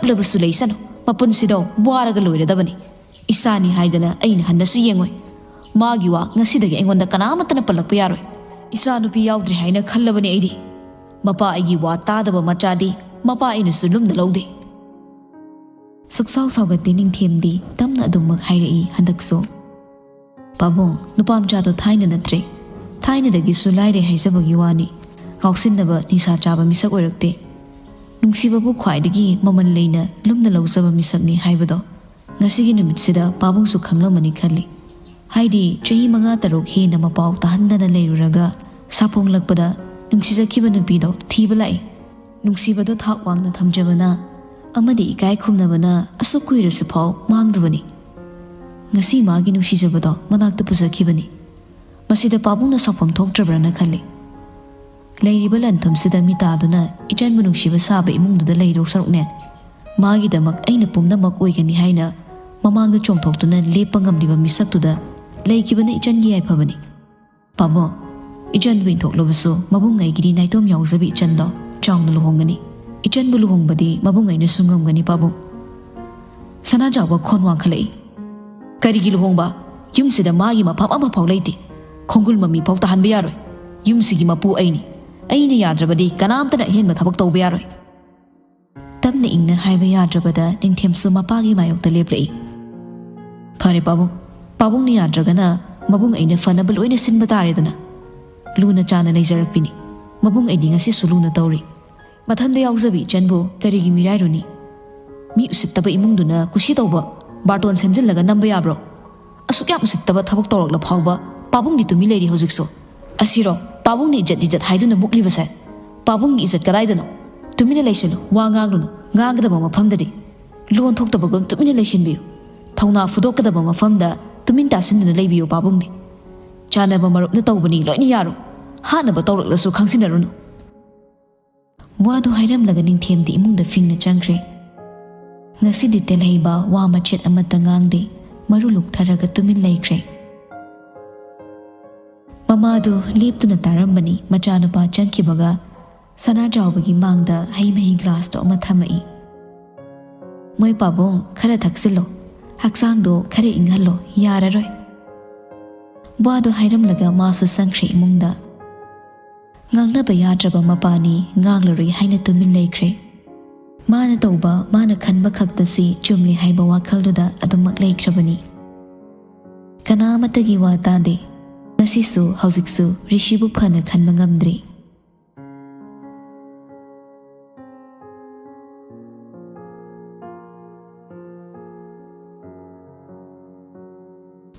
ꯂꯕꯁꯨ ꯂꯩꯁꯅꯨ, ꯃꯄꯨꯟꯁꯤꯗꯣ ꯋꯥꯔꯒ ꯂꯣꯏꯔꯗꯕꯅꯤ꯫ ꯏꯆꯥꯅꯤ ꯍꯥꯏꯗꯅ ꯑꯩꯅ ꯍꯟꯅꯁꯨ ꯌꯦꯡꯉꯣꯏ꯫ ꯃꯥꯒꯤ ꯋꯥ ꯉꯁꯤꯗꯒꯤ ꯑꯩꯉꯣꯟꯗ ꯀꯅꯥꯃꯠꯇꯅ ꯄꯜꯂꯛꯄ ꯌꯥꯔꯣꯏ꯫ ꯏꯆꯥ ꯅꯨꯄꯤ ꯌꯥꯎꯗ꯭ꯔꯦ ꯍꯥꯏꯅ ꯈꯜꯂꯕꯅꯤ ꯑꯩꯗꯤ꯫ ꯃꯄꯥ ꯑꯩꯒꯤ ꯋꯥ ꯇꯥꯗꯕ ꯃꯆꯥꯗꯤ ꯃꯄꯥ ꯑꯩꯅꯁꯨ ꯂꯨꯝꯅ ꯂꯧꯗꯦ꯫ ꯁꯨꯛꯁꯥꯎ ꯁꯥꯎꯒꯠꯇꯦ ꯅꯤꯡꯊꯦꯝꯗꯤ, ꯇꯞꯅ ꯑꯗꯨꯃꯛ ꯍꯥꯏꯔꯛꯏ ꯍꯟꯗꯛꯁꯨ꯫ "ꯄꯥꯕꯨꯡ, ꯅꯨꯄꯥ ꯃꯆꯥꯗꯣ ꯊꯥꯏꯅ ꯅꯠꯇ꯭ꯔꯦ꯫ ꯊꯥꯏꯅꯗꯒꯤꯁꯨ ꯂꯥꯏꯔꯦ ꯍꯥꯏꯖꯕꯒꯤ ꯋꯥꯅꯤ꯫ ꯉꯥꯎꯁꯤꯟꯅꯕ, ꯅꯤꯁꯥ ꯆꯥꯕ ꯃꯤꯁꯛ ꯑꯣꯏꯔꯛꯇꯦ꯫ ꯅꯨꯡꯁꯤꯕꯕꯨ ꯈ꯭ꯋꯥꯏꯗꯒꯤ ꯃꯃꯜ ꯂꯩꯅ ꯂꯨꯝꯅ ꯂꯧꯖꯕ ꯃꯤꯁꯛꯅꯤ ꯍꯥꯏꯕꯗꯣ ꯉꯁꯤꯒꯤ ꯅꯨꯃꯤꯠꯁꯤꯗ ꯄꯥꯕꯨꯡꯁꯨ ꯈꯪꯂꯝꯃꯅꯤ ꯈꯜꯂꯤ꯫ ꯍꯥꯏꯗꯤ ꯆꯍꯤ ꯃꯉꯥ ꯇꯔꯨꯛ ꯍꯦꯟꯅ ꯃꯄꯥꯎ ꯇꯥꯍꯟꯗꯅ ꯂꯩꯔꯨꯔꯒ ꯁꯥꯐꯣꯡꯂꯛꯄꯗ ꯅꯨꯡꯁꯤꯖꯈꯤꯕ ꯅꯨꯄꯤꯗꯣ ꯊꯤꯕ ꯂꯥꯛꯏ꯫ ꯅꯨꯡꯁꯤꯕꯗꯣ ꯊꯥꯛ ꯋꯥꯡꯅ ꯊꯝꯖꯕꯅ ꯑꯃꯗꯤ ꯏꯀꯥꯏ ꯈꯨꯝꯅꯕꯅ ꯑꯁꯨꯛ ꯀꯨꯏꯔꯁꯨ ꯐꯥꯎ ꯃꯥꯡꯗꯕꯅꯤ꯫ ꯉꯁꯤ ꯃꯥꯒꯤ ꯅꯨꯡꯁꯤꯖꯕꯗꯣ ꯃꯅꯥꯛꯇ ꯄꯨꯖꯈꯤꯕꯅꯤ꯫ ꯃꯁꯤꯗ ꯄꯥꯕꯨꯡꯅ ꯁꯥꯎꯐꯝ ꯊꯣꯛꯇ꯭ꯔꯕ꯭ꯔꯅ ꯈꯜꯂꯤ꯫ ꯂꯩꯔꯤꯕ ꯂꯟꯊꯨꯝꯁꯤꯗ ꯃꯤꯇꯥꯗꯨꯅ ꯏꯆꯟꯕꯨ ꯅꯨꯡꯁꯤꯕ ꯁꯥꯕ ꯏꯃꯨꯡꯗꯨꯗ ꯂꯩꯔꯣ ꯁꯔꯨꯛꯅꯦ꯫ ꯃꯥꯒꯤꯗꯃꯛ ꯑꯩꯅ ꯄꯨꯝꯅꯃꯛ ꯑꯣꯏꯒꯅꯤ ꯍꯥꯏꯅ ꯃꯃꯥꯡꯗ ꯆꯣꯡꯊꯣꯛꯇꯨꯅ ꯂꯦꯞꯄ ꯉꯝꯂꯤꯕ ꯃꯤꯁꯛꯇꯨꯗ ꯂꯩꯈꯤꯕꯅ ꯏꯆꯟꯒꯤ ꯌꯥꯏꯐꯕꯅꯤ꯫ ꯄꯥꯕꯨꯡ, ꯏꯆꯟꯕꯨ ꯏꯟꯊꯣꯛꯂꯕꯁꯨ ꯃꯕꯨꯡ ꯑꯩꯒꯤꯗꯤ ꯅꯥꯏꯇꯣꯝ ꯌꯥꯎꯖꯕꯤ ꯏꯆꯟꯗꯣ ꯆꯥꯎꯅ ꯂꯨꯍꯣꯡꯒꯅꯤ꯫ ꯏꯆꯟꯕꯨ ꯂꯨꯍꯣꯡꯕꯗꯤ ꯃꯕꯨꯡ ꯑꯩꯅꯁꯨ ꯉꯝꯒꯅꯤ ꯄꯥꯕꯨꯡ꯫ ꯁꯅꯥꯖꯥꯎꯕ ꯈꯣꯟ ꯋꯥꯡꯈꯠꯂꯛꯏ꯫ "ꯀꯔꯤꯒꯤ ꯂꯨꯍꯣꯡꯕ? ꯌꯨꯝꯁꯤꯗ ꯃꯥꯒꯤ ꯃꯐꯝ ꯑꯃꯐꯥꯎ ꯂꯩꯇꯦ꯫ ꯈꯣꯡꯒꯨꯜ ꯃꯃꯤ ꯐꯥꯎ ꯇꯥꯍꯟꯕ ꯌꯥꯔꯣꯏ꯫ ꯌꯨꯝꯁꯤꯒꯤ ꯃꯄꯨ ꯑꯩꯅꯤ꯫ ꯑꯩꯅ ꯌꯥꯗ꯭ꯔꯕꯗꯤ ꯀꯅꯥꯝꯇꯅ ꯑꯍꯦꯟꯕ ꯊꯕꯛ ꯇꯧꯕ ꯌꯥꯔꯣꯏ"꯫ ꯇꯞꯅ ꯏꯪꯅ ꯍꯥꯏꯕ ꯌꯥꯗ꯭ꯔꯕꯗ ꯅꯤꯡꯊꯦꯝꯁꯨ ꯃꯄꯥꯒꯤ ꯃꯥꯌꯣꯛꯇ ꯂꯦꯞꯂꯛꯏ꯫ "ꯐꯔꯦ ꯄꯥꯕꯨꯡ, ꯄꯥꯕꯨꯡꯅ ꯌꯥꯗ꯭ꯔꯒꯅ ꯃꯕꯨꯡ ꯑꯩꯅ ꯐꯅꯕ ꯂꯣꯏꯅ ꯁꯤꯟꯕ ꯇꯥꯔꯦꯗꯅ꯫ ꯂꯨꯅ ꯆꯥꯅ ꯂꯩꯖꯔꯛꯄꯤꯅꯤ꯫ ꯃꯕꯨꯡ ꯑꯩꯗꯤ ꯉꯁꯤꯁꯨ ꯂꯨꯅ ꯇꯧꯔꯤ꯫ ꯃꯊꯟꯗ ꯌꯥꯎꯖꯕꯤ ꯏꯆꯟꯕꯨ ꯀꯔꯤꯒꯤ ꯃꯤꯔꯥꯏꯔꯨꯅꯤ? ꯃꯤ ꯎꯁꯤꯠꯇꯕ ꯏꯃꯨꯡꯗꯨꯅ ꯀꯨꯁꯤ ꯇꯧꯕ ꯕꯥꯔꯇꯣꯟ ꯁꯦꯝꯖꯤꯜꯂꯒ ꯅꯝꯕ ꯌꯥꯕ꯭ꯔꯣ? ꯑꯁꯨꯛ ꯌꯥꯝ ꯎꯁꯤꯠꯇꯕ ꯊꯕꯛ ꯇꯧꯔꯛꯂ ꯐꯥꯎꯕ ꯄꯥꯕꯨꯡꯗꯤ ꯇꯨꯃꯤ ꯂꯩꯔꯤ ꯍꯧꯖꯤꯛꯁꯨ꯫ ꯑꯁꯤꯔꯣ ꯄꯥꯕꯨꯡꯅ ꯏꯖꯠ ꯏꯖꯠ ꯍꯥꯏꯗꯨꯅ ꯃꯨꯛꯂꯤꯕꯁꯦ? ꯄꯥꯕꯨꯡꯒꯤ ꯏꯖꯠ ꯀꯗꯥꯏꯗꯅꯣ? ꯇꯨꯃꯤꯟꯅ ꯂꯩꯁꯤꯜꯂꯨ, ꯋꯥ ꯉꯥꯡꯂꯨꯅꯨ꯫ ꯉꯥꯡꯒꯗꯕ ꯃꯐꯝꯗꯗꯤ ꯂꯣꯟ ꯊꯣꯛꯇꯕꯒꯨꯝ ꯇꯨꯃꯤꯟꯅ ꯂꯩꯁꯤꯟꯕꯤꯌꯨ꯫ ꯊꯧꯅꯥ ꯐꯨꯗꯣꯛꯀꯗꯕ ꯃꯐꯝꯗ ꯇꯨꯃꯤꯟ ꯇꯥꯁꯤꯟꯗꯨꯅ ꯂꯩꯕꯤꯌꯨ ꯄꯥꯕꯨꯡꯗꯤ꯫ ꯆꯥꯟꯅꯕ ꯃꯔꯨꯞꯅ ꯇꯧꯕꯅꯤ ꯂꯣꯏꯅ ꯌꯥꯔꯣ꯫ ꯍꯥꯠꯅꯕ ꯇꯧꯔꯛꯂꯁꯨ ꯈꯪꯖꯤꯟꯅꯔꯨꯅꯨ"꯫ ꯋꯥꯗꯨ ꯍꯥꯏꯔꯝꯂꯒ ꯅꯤꯡꯊꯦꯝꯗꯤ ꯏꯃꯨꯡꯗ ꯐꯤꯡꯅ ꯆꯪꯈ꯭ꯔꯦ꯫ ꯉꯁꯤꯗꯤ ꯇꯦꯜꯍꯩꯕ ꯋꯥ ꯃꯆꯦꯠ ꯑꯃꯠꯇ ꯉꯥꯡꯗꯦ, ꯃꯔꯨ ꯂꯨꯛꯊꯔꯒ ꯇꯨꯃꯤꯟ ꯂꯩꯈ꯭ꯔꯦ꯫ ꯃꯃꯥꯗꯨ ꯂꯦꯞꯇꯨꯅ ꯇꯥꯔꯝꯕꯅꯤ, ꯃꯆꯥꯅꯨꯄꯥ ꯆꯪꯈꯤꯕꯒ ꯁꯅꯥꯖꯥꯎꯕꯒꯤ ꯃꯥꯡꯗ ꯍꯩ ꯃꯍꯤ ꯒ꯭ꯂꯥꯁꯇꯣ ꯑꯃ ꯊꯝꯃꯛꯏ꯫ "ꯃꯣꯏ ꯄꯥꯕꯨꯡ, ꯈꯔ ꯊꯛꯆꯤꯜꯂꯣ, ꯍꯛꯆꯥꯡꯗꯣ ꯈꯔ ꯏꯪꯍꯜꯂꯣ, ꯌꯥꯔꯔꯣꯏ"꯫ ꯋꯥꯗꯣ ꯍꯥꯏꯔꯝꯂꯒ ꯃꯥꯁꯨ ꯆꯪꯈ꯭ꯔꯦ ꯏꯃꯨꯡꯗ꯫ ꯉꯥꯡꯅꯕ ꯌꯥꯗ꯭ꯔꯕ ꯃꯄꯥꯅꯤ, ꯉꯥꯡꯂꯔꯣꯏ ꯍꯥꯏꯅ ꯇꯨꯃꯤꯟ ꯂꯩꯈ꯭ꯔꯦ꯫ ꯃꯥꯅ ꯇꯧꯕ, ꯃꯥꯅ ꯈꯟꯕ ꯈꯛꯇꯁꯤ ꯆꯨꯝꯂꯤ ꯍꯥꯏꯕ ꯋꯥꯈꯜꯗꯨꯗ ꯑꯗꯨꯃꯛ ꯂꯩꯈ꯭ꯔꯕꯅꯤ꯫ ꯀꯅꯥ ꯑꯃꯠꯇꯒꯤ ꯋꯥ ꯇꯥꯗꯦ꯫ ꯉꯁꯤꯁꯨ ꯍꯧꯖꯤꯛꯁꯨ ꯔꯤꯁꯤꯕꯨ ꯐꯅ ꯈꯟꯕ ꯉꯝꯗ꯭ꯔꯤ꯫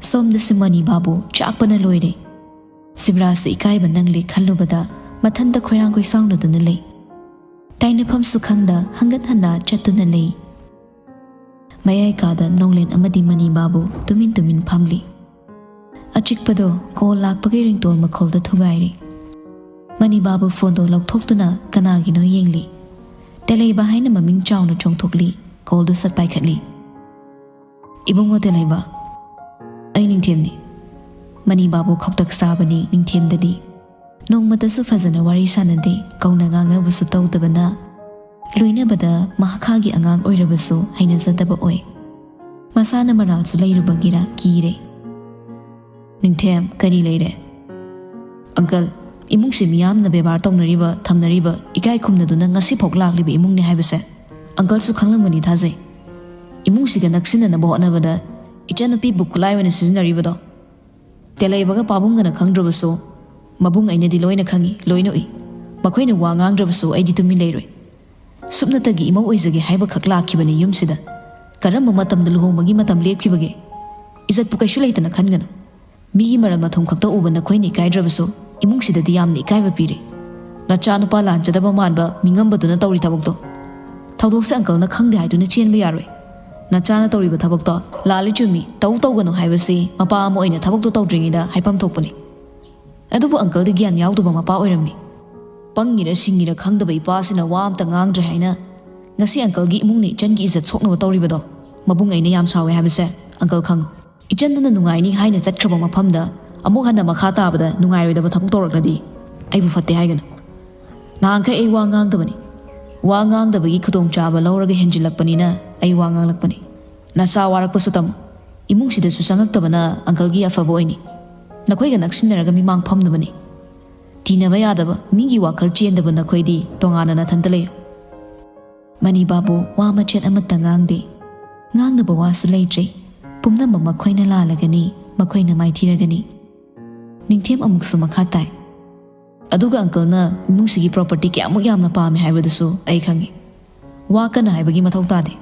ꯁꯣꯝꯗꯁꯨ ꯃꯅꯤ ꯕꯥꯕꯨ ꯆꯥꯛꯄꯅ ꯂꯣꯏꯔꯦ꯫ ꯁꯤꯕꯔꯥꯖꯁꯨ ꯏꯀꯥꯏꯕ ꯅꯪꯂꯦ ꯈꯜꯂꯨꯕꯗ ꯃꯊꯟꯇ ꯈꯣꯏꯔꯥꯡ ꯈꯣꯏꯁꯥꯎꯅꯗꯨꯅ ꯂꯩ꯫ ꯇꯥꯏꯅꯐꯝꯁꯨ ꯈꯪꯗ ꯍꯪꯒꯠ ꯍꯟꯗ ꯆꯠꯇꯨꯅ ꯂꯩ꯫ ꯃꯌꯥꯏ ꯀꯥꯗ ꯅꯣꯡꯂꯦꯟ ꯑꯃꯗꯤ ꯃꯅꯤ ꯕꯥꯕꯨ ꯇꯨꯃꯤꯟ ꯇꯨꯃꯤꯟ ꯐꯝꯂꯤ꯫ ꯑꯆꯤꯛꯄꯗꯣ ꯀꯣꯜ ꯂꯥꯛꯄꯒꯤ ꯔꯤꯡꯇꯣꯟ ꯃꯈꯣꯜꯗ ꯊꯨꯒꯥꯏꯔꯤ꯫ ꯃꯅꯤ ꯕꯥꯕꯨ ꯐꯣꯟꯗꯣ ꯂꯧꯊꯣꯛꯇꯨꯅ ꯀꯅꯥꯒꯤꯅꯣ ꯌꯦꯡꯂꯤ꯫ ꯇꯦꯂꯩꯕ ꯍꯥꯏꯅ ꯃꯃꯤꯡ ꯆꯥꯎꯅ ꯆꯣꯡꯊꯣꯛꯂꯤ꯫ ꯀꯣꯜꯗꯨ ꯁꯠ ꯄꯥꯏꯈꯠꯂꯤ꯫ "ꯏꯕꯨꯡꯉꯣ ꯇꯦꯂꯩꯕ, ꯑꯩ ꯅꯤꯡꯊꯦꯝꯅꯤ꯫" ꯃꯅꯤ ꯕꯥꯕꯨ ꯈꯧꯇꯛ ꯆꯥꯕꯅꯤ ꯅꯤꯡꯊꯦꯝꯗꯗꯤ꯫ ꯅꯣꯡꯃꯇꯁꯨ ꯐꯖꯅ ꯋꯥꯔꯤ ꯁꯥꯅꯗꯦ, ꯀꯧꯅ ꯉꯥꯡꯅꯕꯁꯨ ꯇꯧꯗꯕꯅ ꯂꯣꯏꯅꯕꯗ ꯃꯍꯥꯛꯀꯤ ꯑꯉꯥꯡ ꯑꯣꯏꯔꯕꯁꯨ ꯍꯩꯅꯖꯗꯕ ꯑꯣꯏ꯫ ꯃꯁꯥꯅ ꯃꯔꯥꯜꯁꯨ ꯂꯩꯔꯨꯕꯒꯤꯔ ꯀꯤꯔꯦ꯫ "ꯅꯤꯡꯊꯦꯝ, ꯀꯔꯤ ꯂꯩꯔꯦ?" "ꯑꯪꯀꯜ, ꯏꯃꯨꯡꯁꯤ ꯃꯤꯌꯥꯝꯅ ꯕꯦꯕꯥꯔ ꯇꯧꯅꯔꯤꯕ, ꯊꯝꯅꯔꯤꯕ, ꯏꯀꯥꯏ ꯈꯨꯝꯅꯗꯨꯅ ꯉꯁꯤꯐꯥꯎ ꯂꯥꯛꯂꯤꯕ ꯏꯃꯨꯡꯅꯤ ꯍꯥꯏꯕꯁꯦ ꯑꯪꯀꯜꯁꯨ ꯈꯪꯂꯝꯒꯅꯤ ꯊꯥꯖꯩ꯫ ꯏꯃꯨꯡꯁꯤꯒ ꯅꯛꯁꯤꯟꯅꯅꯕ ꯍꯣꯠꯅꯕꯗ ꯏꯆꯟꯅꯨꯄꯤꯕꯨ ꯈꯨꯠꯂꯥꯏ ꯑꯣꯏꯅ ꯁꯤꯖꯤꯟꯅꯔꯤꯕꯗꯣ ꯇꯦꯂꯩꯕꯒ ꯄꯥꯕꯨꯡꯒꯅ ꯈꯪꯗ꯭ꯔꯕꯁꯨ ꯃꯕꯨꯡ ꯑꯩꯅꯗꯤ ꯂꯣꯏꯅ ꯈꯪꯏ, ꯂꯣꯏꯅ ꯎꯏ꯫ ꯃꯈꯣꯏꯅ ꯋꯥ ꯉꯥꯡꯗ꯭ꯔꯕꯁꯨ ꯑꯩꯗꯤ ꯇꯨꯃꯤꯟ ꯂꯩꯔꯣꯏ꯫ ꯁꯨꯞꯅꯇꯒꯤ ꯏꯃꯧ ꯑꯣꯏꯖꯒꯦ ꯍꯥꯏꯕꯈꯛ ꯂꯥꯛꯈꯤꯕꯅꯤ ꯌꯨꯝꯁꯤꯗ꯫ ꯀꯔꯝꯕ ꯃꯇꯝꯗ ꯂꯨꯍꯣꯡꯕꯒꯤ ꯃꯇꯝ ꯂꯦꯞꯈꯤꯕꯒꯦ? ꯏꯖꯠꯄꯨ ꯀꯩꯁꯨ ꯂꯩꯇꯅ ꯈꯟꯒꯅꯨ꯫ ꯃꯤꯒꯤ ꯃꯔꯜ ꯃꯊꯨꯝ ꯈꯛꯇ ꯎꯕ ꯅꯈꯣꯏꯅ ꯏꯀꯥꯏꯗ꯭ꯔꯕꯁꯨ ꯏꯃꯨꯡꯁꯤꯗꯗꯤ ꯌꯥꯝꯅ ꯏꯀꯥꯏꯕ ꯄꯤꯔꯤ꯫ ꯅꯆꯥꯅꯨꯄꯥ ꯂꯥꯟꯖꯗꯕ ꯃꯥꯟꯕ ꯃꯤꯉꯝꯕꯗꯨꯅ ꯇꯧꯔꯤ ꯊꯕꯛꯇꯣ꯫ ꯊꯧꯗꯣꯛꯁꯦ ꯑꯪꯀꯜꯅ ꯈꯪꯗꯦ ꯍꯥꯏꯗꯨꯅ ꯆꯦꯟꯕ ꯌꯥꯔꯣꯏ꯫ ꯅꯆꯥꯅ ꯇꯧꯔꯤꯕ ꯊꯕꯛꯇꯣ ꯂꯥꯜꯂꯤ ꯆꯨꯝꯃꯤ, ꯇꯧ ꯇꯧꯒꯅꯨ ꯍꯥꯏꯕꯁꯤ ꯃꯄꯥ ꯑꯃ ꯑꯣꯏꯅ ꯊꯕꯛꯇꯣ ꯇꯧꯗ꯭ꯔꯤꯉꯩꯗ ꯍꯥꯏꯐꯝ ꯊꯣꯛꯄꯅꯤ꯫ ꯑꯗꯨꯕꯨ ꯑꯪꯀꯜꯗꯤ ꯒ꯭ꯌꯥꯟ ꯌꯥꯎꯗꯕ ꯃꯄꯥ ꯑꯣꯏꯔꯝꯃꯤ꯫ ꯄꯪꯉꯤꯔ ꯁꯤꯡꯉꯤꯔ ꯈꯪꯗꯕ ꯏꯄꯥꯁꯤꯅ ꯋꯥ ꯑꯝꯇ ꯉꯥꯡꯗ꯭ꯔꯦ ꯍꯥꯏꯅ ꯉꯁꯤ ꯑꯪꯀꯜꯒꯤ ꯏꯃꯨꯡꯅ ꯏꯆꯟꯒꯤ ꯏꯖꯠ ꯁꯣꯛꯅꯕ ꯇꯧꯔꯤꯕꯗꯣ ꯃꯕꯨꯡ ꯑꯩꯅ ꯌꯥꯝ ꯁꯥꯎꯋꯦ ꯍꯥꯏꯕꯁꯦ ꯑꯪꯀꯜ ꯈꯪꯉꯨ꯫ ꯏꯆꯟꯗꯨꯅ ꯅꯨꯡꯉꯥꯏꯅꯤ ꯍꯥꯏꯅ ꯆꯠꯈ꯭ꯔꯕ ꯃꯐꯝꯗ ꯑꯃꯨꯛ ꯍꯟꯅ ꯃꯈꯥ ꯇꯥꯕꯗ ꯅꯨꯡꯉꯥꯏꯔꯣꯏꯗꯕ ꯊꯕꯛ ꯇꯧꯔꯛꯂꯗꯤ ꯑꯩꯕꯨ ꯐꯠꯇꯦ ꯍꯥꯏꯒꯅꯨ꯫ ꯅꯍꯥꯟꯈꯩ ꯑꯩ ꯋꯥ ꯉꯥꯡꯗꯕꯅꯤ꯫ ꯋꯥ ꯉꯥꯡꯗꯕꯒꯤ ꯈꯨꯗꯣꯡꯆꯥꯕ ꯂꯧꯔꯒ ꯍꯦꯟꯖꯤꯜꯂꯛꯄꯅꯤꯅ ꯑꯩ ꯋꯥ ꯉꯥꯡꯂꯛꯄꯅꯤ꯫ "ꯅꯆꯥ ꯋꯥꯔꯛꯄꯁꯨ ꯇꯝꯃꯨ꯫ ꯏꯃꯨꯡꯁꯤꯗꯁꯨ ꯆꯪꯉꯛꯇꯕꯅ ꯑꯪꯀꯜꯒꯤ ꯑꯐꯕ ꯑꯣꯏꯅꯤ꯫ ꯅꯈꯣꯏꯒ ꯅꯛꯁꯤꯟꯅꯔꯒ ꯃꯤꯃꯥꯡ ꯐꯝꯅꯕꯅꯤ꯫ ꯇꯤꯟꯅꯕ ꯌꯥꯗꯕ, ꯃꯤꯒꯤ ꯋꯥꯈꯜ ꯆꯦꯟꯗꯕ ꯅꯈꯣꯏꯗꯤ ꯇꯣꯉꯥꯟꯅ ꯅꯊꯟꯇ ꯂꯩꯌꯨ꯫" ꯃꯅꯤ ꯕꯥꯕꯨ ꯋꯥ ꯃꯆꯦꯠ ꯑꯃꯠꯇ ꯉꯥꯡꯗꯦ꯫ ꯉꯥꯡꯅꯕ ꯋꯥꯁꯨ ꯂꯩꯇ꯭ꯔꯦ꯫ ꯄꯨꯝꯅꯃꯛ ꯃꯈꯣꯏꯅ ꯂꯥꯜꯂꯒꯅꯤ, ꯃꯈꯣꯏꯅ ꯃꯥꯏꯊꯤꯔꯒꯅꯤ꯫ ꯅꯤꯡꯊꯦꯝ ꯑꯃꯨꯛꯁꯨ ꯃꯈꯥ ꯇꯥꯏ꯫ "ꯑꯗꯨꯒ ꯑꯪꯀꯜꯅ ꯏꯃꯨꯡꯁꯤꯒꯤ ꯄ꯭ꯔꯣꯄꯔꯇꯤ ꯀꯌꯥꯃꯨꯛ ꯌꯥꯝꯅ ꯄꯥꯝꯃꯦ ꯍꯥꯏꯕꯗꯨꯁꯨ ꯑꯩ ꯈꯪꯉꯤ꯫ ꯋꯥ ꯀꯟꯅ ꯍꯥꯏꯕꯒꯤ ꯃꯊꯧ ꯇꯥꯗꯦ꯫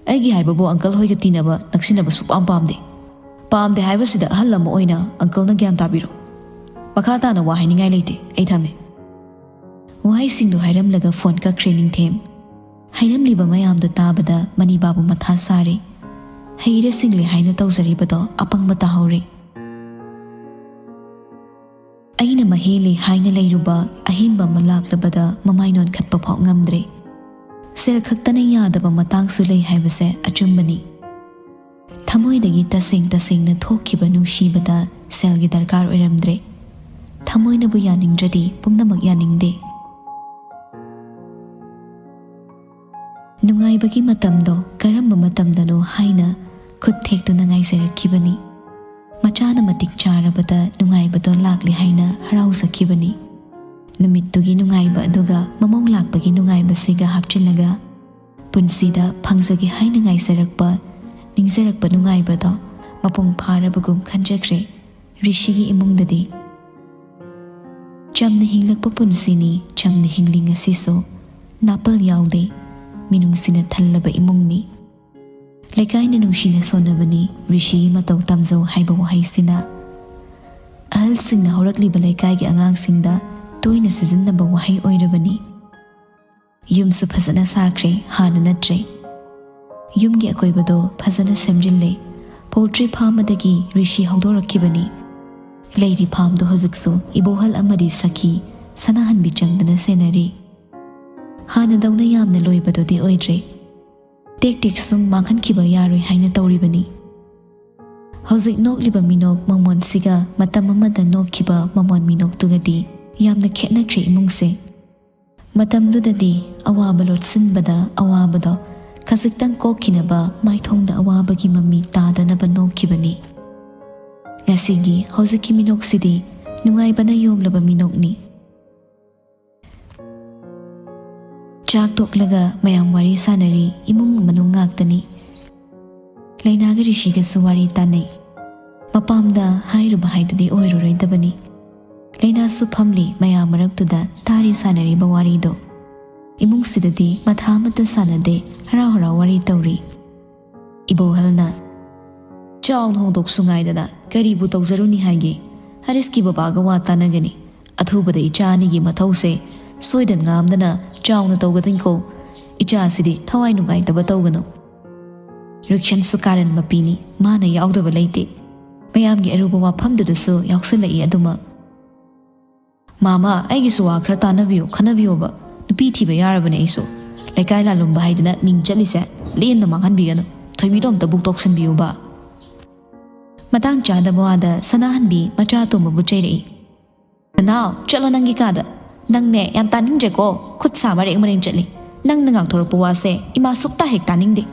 ꯑꯩꯒꯤ ꯍꯥꯏꯕꯕꯨ ꯑꯪꯀꯜ ꯍꯣꯏꯒ ꯇꯤꯟꯅꯕ, ꯅꯛꯁꯤꯟꯅꯕ ꯁꯨꯛꯄꯥꯝ ꯄꯥꯝꯗꯦ꯫ ꯄꯥꯝꯗꯦ ꯍꯥꯏꯕꯁꯤꯗ ꯑꯍꯜ ꯑꯃ ꯑꯣꯏꯅ ꯑꯪꯀꯜꯅ ꯒ꯭ꯌꯥꯟ ꯇꯥꯕꯤꯔꯣ꯫ ꯃꯈꯥ ꯇꯥꯅ ꯋꯥ ꯍꯥꯏꯅꯤꯡꯉꯥꯏ ꯂꯩꯇꯦ꯫ ꯑꯩ ꯊꯝꯃꯦ꯫" ꯋꯥꯍꯩꯁꯤꯡꯗꯨ ꯍꯥꯏꯔꯝꯂꯒ ꯐꯣꯟ ꯀꯛꯈ꯭ꯔꯦ ꯅꯤꯡꯊꯦꯝ꯫ ꯍꯥꯏꯔꯝꯂꯤꯕ ꯃꯌꯥꯝꯗꯨ ꯇꯥꯕꯗ ꯃꯅꯤ ꯕꯥꯕꯨ ꯃꯊꯥ ꯁꯥꯔꯦ꯫ ꯍꯩꯔꯦ ꯁꯤꯡꯂꯦ ꯍꯥꯏꯅ ꯇꯧꯖꯔꯤꯕꯗꯣ ꯑꯄꯪꯕ ꯇꯥꯍꯧꯔꯦ꯫ ꯑꯩꯅ ꯃꯍꯦꯜꯂꯦ ꯍꯥꯏꯅ ꯂꯩꯔꯨꯕ ꯑꯍꯦꯟꯕ ꯑꯃ ꯂꯥꯛꯂꯕꯗ ꯃꯃꯥꯏ ꯅꯣꯟꯈꯠꯄ ꯐꯥꯎ ꯉꯝꯗ꯭ꯔꯦ꯫ ꯁꯦꯜ ꯈꯛꯇꯅ ꯌꯥꯗꯕ ꯃꯇꯥꯡꯁꯨ ꯂꯩ ꯍꯥꯏꯕꯁꯦ ꯑꯆꯨꯝꯕꯅꯤ꯫ ꯊꯃꯣꯏꯗꯒꯤ ꯇꯁꯦꯡ ꯇꯁꯦꯡꯅ ꯊꯣꯛꯈꯤꯕ ꯅꯨꯡꯁꯤꯕꯗ ꯁꯦꯜꯒꯤ ꯗꯔꯀꯥꯔ ꯑꯣꯏꯔꯝꯗ꯭ꯔꯦ꯫ ꯊꯃꯣꯏꯅꯕꯨ ꯌꯥꯅꯤꯡꯗ꯭ꯔꯗꯤ ꯄꯨꯝꯅꯃꯛ ꯌꯥꯅꯤꯡꯗꯦ꯫ ꯅꯨꯡꯉꯥꯏꯕꯒꯤ ꯃꯇꯝꯗꯣ ꯀꯔꯝꯕ ꯃꯇꯝꯗꯅꯣ ꯍꯥꯏꯅ ꯈꯨꯠ ꯊꯦꯛꯇꯨꯅ ꯉꯥꯏꯖꯔꯛꯈꯤꯕꯅꯤ꯫ ꯃꯆꯥꯅ ꯃꯇꯤꯛ ꯆꯥꯔꯕꯗ ꯅꯨꯡꯉꯥꯏꯕꯗꯣ ꯂꯥꯛꯂꯦ ꯍꯥꯏꯅ ꯍꯔꯥꯎꯖꯈꯤꯕꯅꯤ꯫ ꯅꯨꯃꯤꯠꯇꯨꯒꯤ ꯅꯨꯡꯉꯥꯏꯕ ꯑꯗꯨꯒ ꯃꯃꯧ ꯂꯥꯛꯄꯒꯤ ꯅꯨꯡꯉꯥꯏꯕꯁꯤꯒ ꯍꯥꯞꯆꯤꯜꯂꯒ ꯄꯨꯟꯁꯤꯗ ꯐꯪꯖꯒꯦ ꯍꯥꯏꯅ ꯉꯥꯏꯖꯔꯛꯄ, ꯅꯤꯡꯖꯔꯛꯄ ꯅꯨꯡꯉꯥꯏꯕꯗꯣ ꯃꯄꯨꯡ ꯐꯥꯔꯕꯒꯨꯝ ꯈꯟꯖꯈ꯭ꯔꯦ ꯔꯤꯁꯤꯒꯤ ꯏꯃꯨꯡꯗꯗꯤ꯫ ꯆꯝꯅ ꯍꯤꯡꯂꯛꯄ ꯄꯨꯟꯁꯤꯅꯤ, ꯆꯝꯅ ꯍꯤꯡꯂꯤ ꯉꯁꯤꯁꯨ꯫ ꯅꯥꯄꯜ ꯌꯥꯎꯗꯦ, ꯃꯤꯅꯨꯡꯁꯤꯅ ꯊꯜꯂꯕ ꯏꯃꯨꯡꯅꯤ꯫ ꯂꯩꯀꯥꯏꯅ ꯅꯨꯡꯁꯤꯅ ꯁꯣꯟꯅꯕꯅꯤ, ꯔꯤꯁꯤꯒꯤ ꯃꯇꯧ ꯇꯝꯖꯧ ꯍꯥꯏꯕ ꯋꯥꯍꯩꯁꯤꯅ ꯑꯍꯜꯁꯤꯡꯅ ꯍꯧꯔꯛꯂꯤꯕ ꯂꯩꯀꯥꯏꯒꯤ ꯑꯉꯥꯡꯁꯤꯡꯗ ꯇꯣꯏꯅ ꯁꯤꯖꯤꯟꯅꯕ ꯋꯥꯍꯩ ꯑꯣꯏꯔꯕꯅꯤ꯫ ꯌꯨꯝꯁꯨ ꯐꯖꯅ ꯁꯥꯈ꯭ꯔꯦ, ꯍꯥꯟꯅ ꯅꯠꯇ꯭ꯔꯦ꯫ ꯌꯨꯝꯒꯤ ꯑꯀꯣꯏꯕꯗꯣ ꯐꯖꯅ ꯁꯦꯝꯖꯤꯜꯂꯦ꯫ ꯄꯣꯜꯇ꯭ꯔꯤ ꯐꯥꯔꯝ ꯑꯗꯒꯤ ꯔꯤꯁꯤ ꯍꯧꯗꯣꯔꯛꯈꯤꯕꯅꯤ꯫ ꯂꯩꯔꯤ ꯐꯥꯔꯝꯗꯣ ꯍꯧꯖꯤꯛꯁꯨ ꯏꯕꯣꯍꯜ ꯑꯃꯗꯤ ꯁꯈꯤ ꯁꯅꯥꯍꯟꯕꯤ ꯆꯪꯗꯅ ꯁꯦꯟꯅꯔꯤ꯫ ꯍꯥꯟꯅꯗꯧꯅ ꯌꯥꯝꯅ ꯂꯣꯏꯕꯗꯨꯗꯤ ꯑꯣꯏꯗ꯭ꯔꯦ꯫ ꯇꯦꯛ ꯇꯦꯛ ꯁꯨꯝ ꯃꯥꯡꯍꯟꯈꯤꯕ ꯌꯥꯔꯣꯏ ꯍꯥꯏꯅ ꯇꯧꯔꯤꯕꯅꯤ꯫ ꯍꯧꯖꯤꯛ ꯅꯣꯛꯂꯤꯕ ꯃꯤꯅꯣꯛ ꯃꯃꯣꯟꯁꯤꯒ ꯃꯇꯝ ꯑꯃꯗ ꯅꯣꯛꯈꯤꯕ ꯃꯃꯣꯟ ꯃꯤꯅꯣꯛꯇꯨꯒꯗꯤ ꯌꯥꯝꯅ ꯈꯦꯠꯅꯈ꯭ꯔꯦ ꯏꯃꯨꯡꯁꯦ꯫ ꯃꯇꯝꯗꯨꯗꯗꯤ ꯑꯋꯥꯕ ꯂꯣꯠꯁꯤꯟꯕꯗ ꯑꯋꯥꯕꯗꯣ ꯈꯖꯤꯛꯇꯪ ꯀꯣꯛꯈꯤꯅꯕ ꯃꯥꯏꯊꯣꯡꯗ ꯑꯋꯥꯕꯒꯤ ꯃꯃꯤ ꯇꯥꯗꯅꯕ ꯅꯣꯛꯈꯤꯕꯅꯤ꯫ ꯉꯁꯤꯒꯤ ꯍꯧꯖꯤꯛꯀꯤ ꯃꯤꯅꯣꯛꯁꯤꯗꯤ ꯅꯨꯡꯉꯥꯏꯕꯅ ꯌꯣꯝꯂꯕ ꯃꯤꯅꯣꯛꯅꯤ꯫ ꯆꯥꯛ ꯇꯣꯛꯂꯒ ꯃꯌꯥꯝ ꯋꯥꯔꯤ ꯁꯥꯟꯅꯔꯤ, ꯏꯃꯨꯡ ꯃꯅꯨꯡ ꯉꯥꯛꯇꯅꯤ꯫ ꯂꯩꯅꯥꯒ ꯔꯤꯁꯤꯒꯁꯨ ꯋꯥꯔꯤ ꯇꯥꯟꯅꯩ꯫ ꯃꯄꯥꯝꯗ ꯍꯥꯏꯔꯨꯕ ꯍꯥꯏꯗꯨꯗꯤ ꯑꯣꯏꯔꯔꯣꯏꯗꯕꯅꯤ꯫ ꯂꯩꯅꯥꯁꯨ ꯐꯝꯂꯤ ꯃꯌꯥꯝ ꯃꯔꯛꯇꯨꯗ ꯇꯥꯔꯤ ꯁꯥꯟꯅꯔꯤꯕ ꯋꯥꯔꯤꯗꯣ꯫ ꯏꯃꯨꯡꯁꯤꯗꯗꯤ ꯃꯊꯥ ꯑꯃꯠꯇ ꯁꯥꯟꯅꯗꯦ, ꯍꯔꯥꯎ ꯍꯔꯥꯎ ꯋꯥꯔꯤ ꯇꯧꯔꯤ꯫ ꯏꯕꯣꯍꯜꯅ, "ꯆꯥꯎꯅ ꯍꯣꯡꯗꯣꯛꯁꯨ ꯉꯥꯏꯗꯅ ꯀꯔꯤꯕꯨ ꯇꯧꯖꯔꯨꯅꯤ ꯍꯥꯏꯒꯦ? ꯍꯔꯤꯁꯀꯤ ꯕꯕꯥꯒ ꯋꯥ ꯇꯥꯅꯒꯅꯤ꯫ ꯑꯊꯨꯕꯗ ꯏꯆꯥ ꯑꯅꯤꯒꯤ ꯃꯊꯧꯁꯦ ꯁꯣꯏꯗꯅ ꯉꯥꯝꯗꯅ ꯆꯥꯎꯅ ꯇꯧꯒꯗꯣꯏꯅꯤꯀꯣ꯫ ꯏꯆꯥꯁꯤꯗꯤ ꯊꯋꯥꯏ ꯅꯨꯡꯉꯥꯏꯇꯕ ꯇꯧꯒꯅꯨ꯫ ꯔꯤꯛꯁꯟꯁꯨ ꯀꯥꯔꯟ ꯃꯄꯤꯅꯤ, ꯃꯥꯅ ꯌꯥꯎꯗꯕ ꯂꯩꯇꯦ꯫ ꯃꯌꯥꯝꯒꯤ ꯑꯔꯨꯕ ꯋꯥꯐꯝꯗꯨꯗꯁꯨ ꯌꯥꯎꯁꯜꯂꯛꯏ ꯑꯗꯨꯃꯛ꯫ ꯃꯥꯃ, ꯑꯩꯒꯤꯁꯨ ꯋꯥ ꯈꯔ ꯇꯥꯟꯅꯕꯤꯌꯨ, ꯈꯟꯅꯕꯤꯌꯣꯕ꯫ ꯅꯨꯄꯤ ꯊꯤꯕ ꯌꯥꯔꯕꯅꯦ ꯑꯩꯁꯨ꯫ ꯂꯩꯀꯥꯏ ꯂꯥꯂꯨꯝꯕ ꯍꯥꯏꯗꯅ ꯃꯤꯡ ꯆꯠꯂꯤꯁꯦ ꯂꯦꯝꯅ ꯃꯥꯡꯍꯟꯕꯤꯒꯅꯨ꯫ ꯊꯣꯏꯕꯤꯗꯣ ꯑꯝꯇ ꯕꯨꯛ ꯇꯣꯛꯁꯟꯕꯤꯌꯨꯕ꯫" ꯃꯇꯥꯡ ꯆꯥꯗꯕ ꯋꯥꯗ ꯁꯅꯥꯍꯟꯕꯤ ꯃꯆꯥ ꯑꯇꯣꯝꯕꯕꯨ ꯆꯩꯔꯛꯏ꯫ "ꯅꯅꯥꯎ, ꯆꯠꯂꯣ ꯅꯪꯒꯤ ꯀꯥꯗ꯫ ꯅꯪꯅꯦ ꯌꯥꯝ ꯇꯥꯅꯤꯡꯗ꯭ꯔꯦꯀꯣ, ꯈꯨꯠ ꯁꯥ ꯃꯔꯦꯡ ꯃꯔꯦꯡ ꯆꯠꯂꯤ꯫ ꯅꯪꯅ ꯉꯥꯡꯊꯣꯔꯛꯄ ꯋꯥꯁꯦ ꯏꯃꯥ ꯁꯨꯛꯇ ꯍꯦꯛ ꯇꯥꯅꯤꯡꯗꯦ꯫"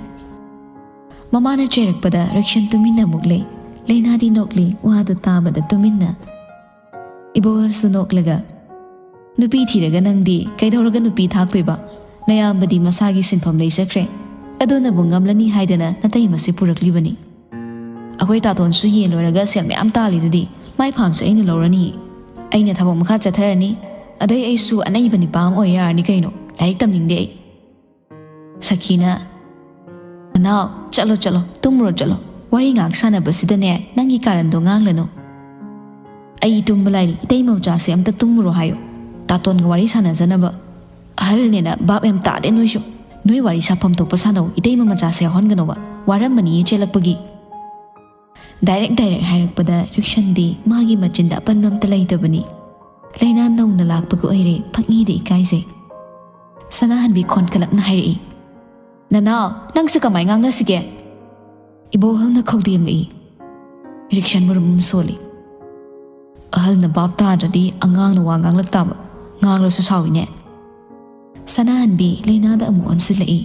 ꯃꯃꯥꯅ ꯆꯩꯔꯛꯄꯗ ꯔꯤꯛꯁꯟ ꯇꯨꯃꯤꯟꯅ ꯑꯃꯨꯛ ꯂꯩ꯫ ꯂꯩꯅꯥꯗꯤ ꯅꯣꯛꯂꯤ, ꯋꯥꯗꯨ ꯇꯥꯕꯗ ꯇꯨꯃꯤꯟꯅ꯫ ꯏꯕꯣꯍꯜꯁꯨ ꯅꯣꯛꯂꯒ, "ꯅꯨꯄꯤ ꯊꯤꯔꯒ ꯅꯪꯗꯤ ꯀꯩꯗꯧꯔꯒ ꯅꯨꯄꯤ ꯊꯥꯛꯇꯣꯏꯕ? ꯅꯌꯥꯝꯕꯗꯤ ꯃꯁꯥꯒꯤ ꯁꯤꯟꯐꯝ ꯂꯩꯖꯈ꯭ꯔꯦ꯫ ꯑꯗꯨꯅꯕꯨ ꯉꯝꯂꯅꯤ ꯍꯥꯏꯗꯅ ꯅꯇꯩꯃꯁꯦ ꯄꯨꯔꯛꯂꯤꯕꯅꯤ꯫ ꯑꯩꯈꯣꯏ ꯇꯥꯇꯣꯟꯁꯨ ꯌꯦꯟ ꯂꯣꯏꯔꯒ ꯁꯦꯜ ꯃꯌꯥꯝ ꯇꯥꯜꯂꯤꯗꯨꯗꯤ, ꯃꯥꯏ ꯐꯥꯝꯁꯨ ꯑꯩꯅ ꯂꯧꯔꯅꯤ꯫ ꯑꯩꯅ ꯊꯕꯛ ꯃꯈꯥ ꯆꯠꯊꯔꯅꯤ꯫ ꯑꯗꯩ ꯑꯩꯁꯨ ꯑꯅꯩꯕ ꯅꯤꯄꯥ ꯑꯃ ꯑꯣꯏ ꯌꯥꯔꯅꯤ ꯀꯩꯅꯣ꯫ ꯂꯥꯏꯔꯤꯛ ꯇꯝꯅꯤꯡꯗꯦ ꯑꯩ꯫" ꯁꯈꯤꯅ, "ꯅꯅꯥꯎ, ꯆꯠꯂꯣ, ꯆꯠꯂꯣ, ꯇꯨꯝꯃꯨꯔꯣ, ꯆꯠꯂꯣ꯫ ꯋꯥꯔꯤ ꯉꯥꯏꯍꯥꯛ ꯁꯥꯟꯅꯕꯁꯤꯗꯅꯦ ꯅꯪꯒꯤ ꯀꯥꯔꯟꯗꯣ ꯉꯥꯡꯂꯅꯨ꯫ ꯑꯩ ꯇꯨꯝꯕ ꯂꯥꯏꯔꯤ, ꯏꯇꯩꯃ ꯃꯆꯥꯁꯦ ꯑꯝꯇ ꯇꯨꯝꯃꯨꯔꯣ ꯍꯥꯏꯌꯣ꯫ ꯇꯥꯇꯣꯟꯒ ꯋꯥꯔꯤ ꯁꯥꯟꯅꯖꯅꯕ꯫ ꯑꯍꯜꯅꯦꯅ ꯚꯥꯞ ꯌꯥꯝ ꯇꯥꯗꯦ ꯅꯣꯏꯁꯨ꯫ ꯅꯣꯏ ꯋꯥꯔꯤ ꯁꯥꯐꯝ ꯊꯣꯛꯄ ꯁꯥꯟꯅꯧ, ꯏꯇꯩꯃ ꯃꯆꯥꯁꯦ ꯌꯥꯎꯍꯟꯒꯅꯣꯕ꯫ ꯋꯥꯔꯝꯃꯅꯤꯌꯦ ꯆꯦꯜꯂꯛꯄꯒꯤ꯫" ꯗꯥꯏꯔꯦꯛ ꯗꯥꯏꯔꯦꯛ ꯍꯥꯏꯔꯛꯄꯗ ꯔꯤꯛꯁꯟꯗꯤ ꯃꯥꯒꯤ ꯃꯆꯤꯟꯗ ꯑꯄꯟꯕ ꯑꯝꯇ ꯂꯩꯇꯕꯅꯤ꯫ ꯂꯩꯅꯥ ꯅꯧꯅ ꯂꯥꯛꯄꯒ ꯑꯣꯏꯔꯦ, ꯄꯪꯏꯗ ꯏꯀꯥꯏꯖꯩ꯫ ꯁꯅꯥꯍꯟꯕꯤ ꯈꯣꯟ ꯀꯂꯞꯅ ꯍꯥꯏꯔꯛꯏ, "ꯅꯅꯥꯎ, ꯅꯪꯁꯦ ꯀꯃꯥꯏ ꯉꯥꯡꯅꯁꯤꯒꯦ?" ꯏꯕꯣꯍꯜꯅ ꯈꯧꯗꯦꯝꯂꯛꯏ꯫ ꯔꯤꯛꯁꯟ ꯃꯔꯨꯝ ꯑꯃ ꯁꯣꯜꯂꯤ꯫ "ꯑꯍꯜꯅ ꯚꯥꯞ ꯇꯥꯗ꯭ꯔꯗꯤ ꯑꯉꯥꯡꯅ ꯋꯥ ꯉꯥꯡꯂꯛ ꯇꯥꯕ, ꯉꯥꯡꯂꯁꯨ ꯁꯥꯎꯏꯅꯦ꯫" ꯁꯅꯥꯍꯟꯕꯤ ꯂꯩꯅꯥꯗ ꯑꯃꯨꯛ ꯑꯣꯟꯁꯤꯜꯂꯛꯏ꯫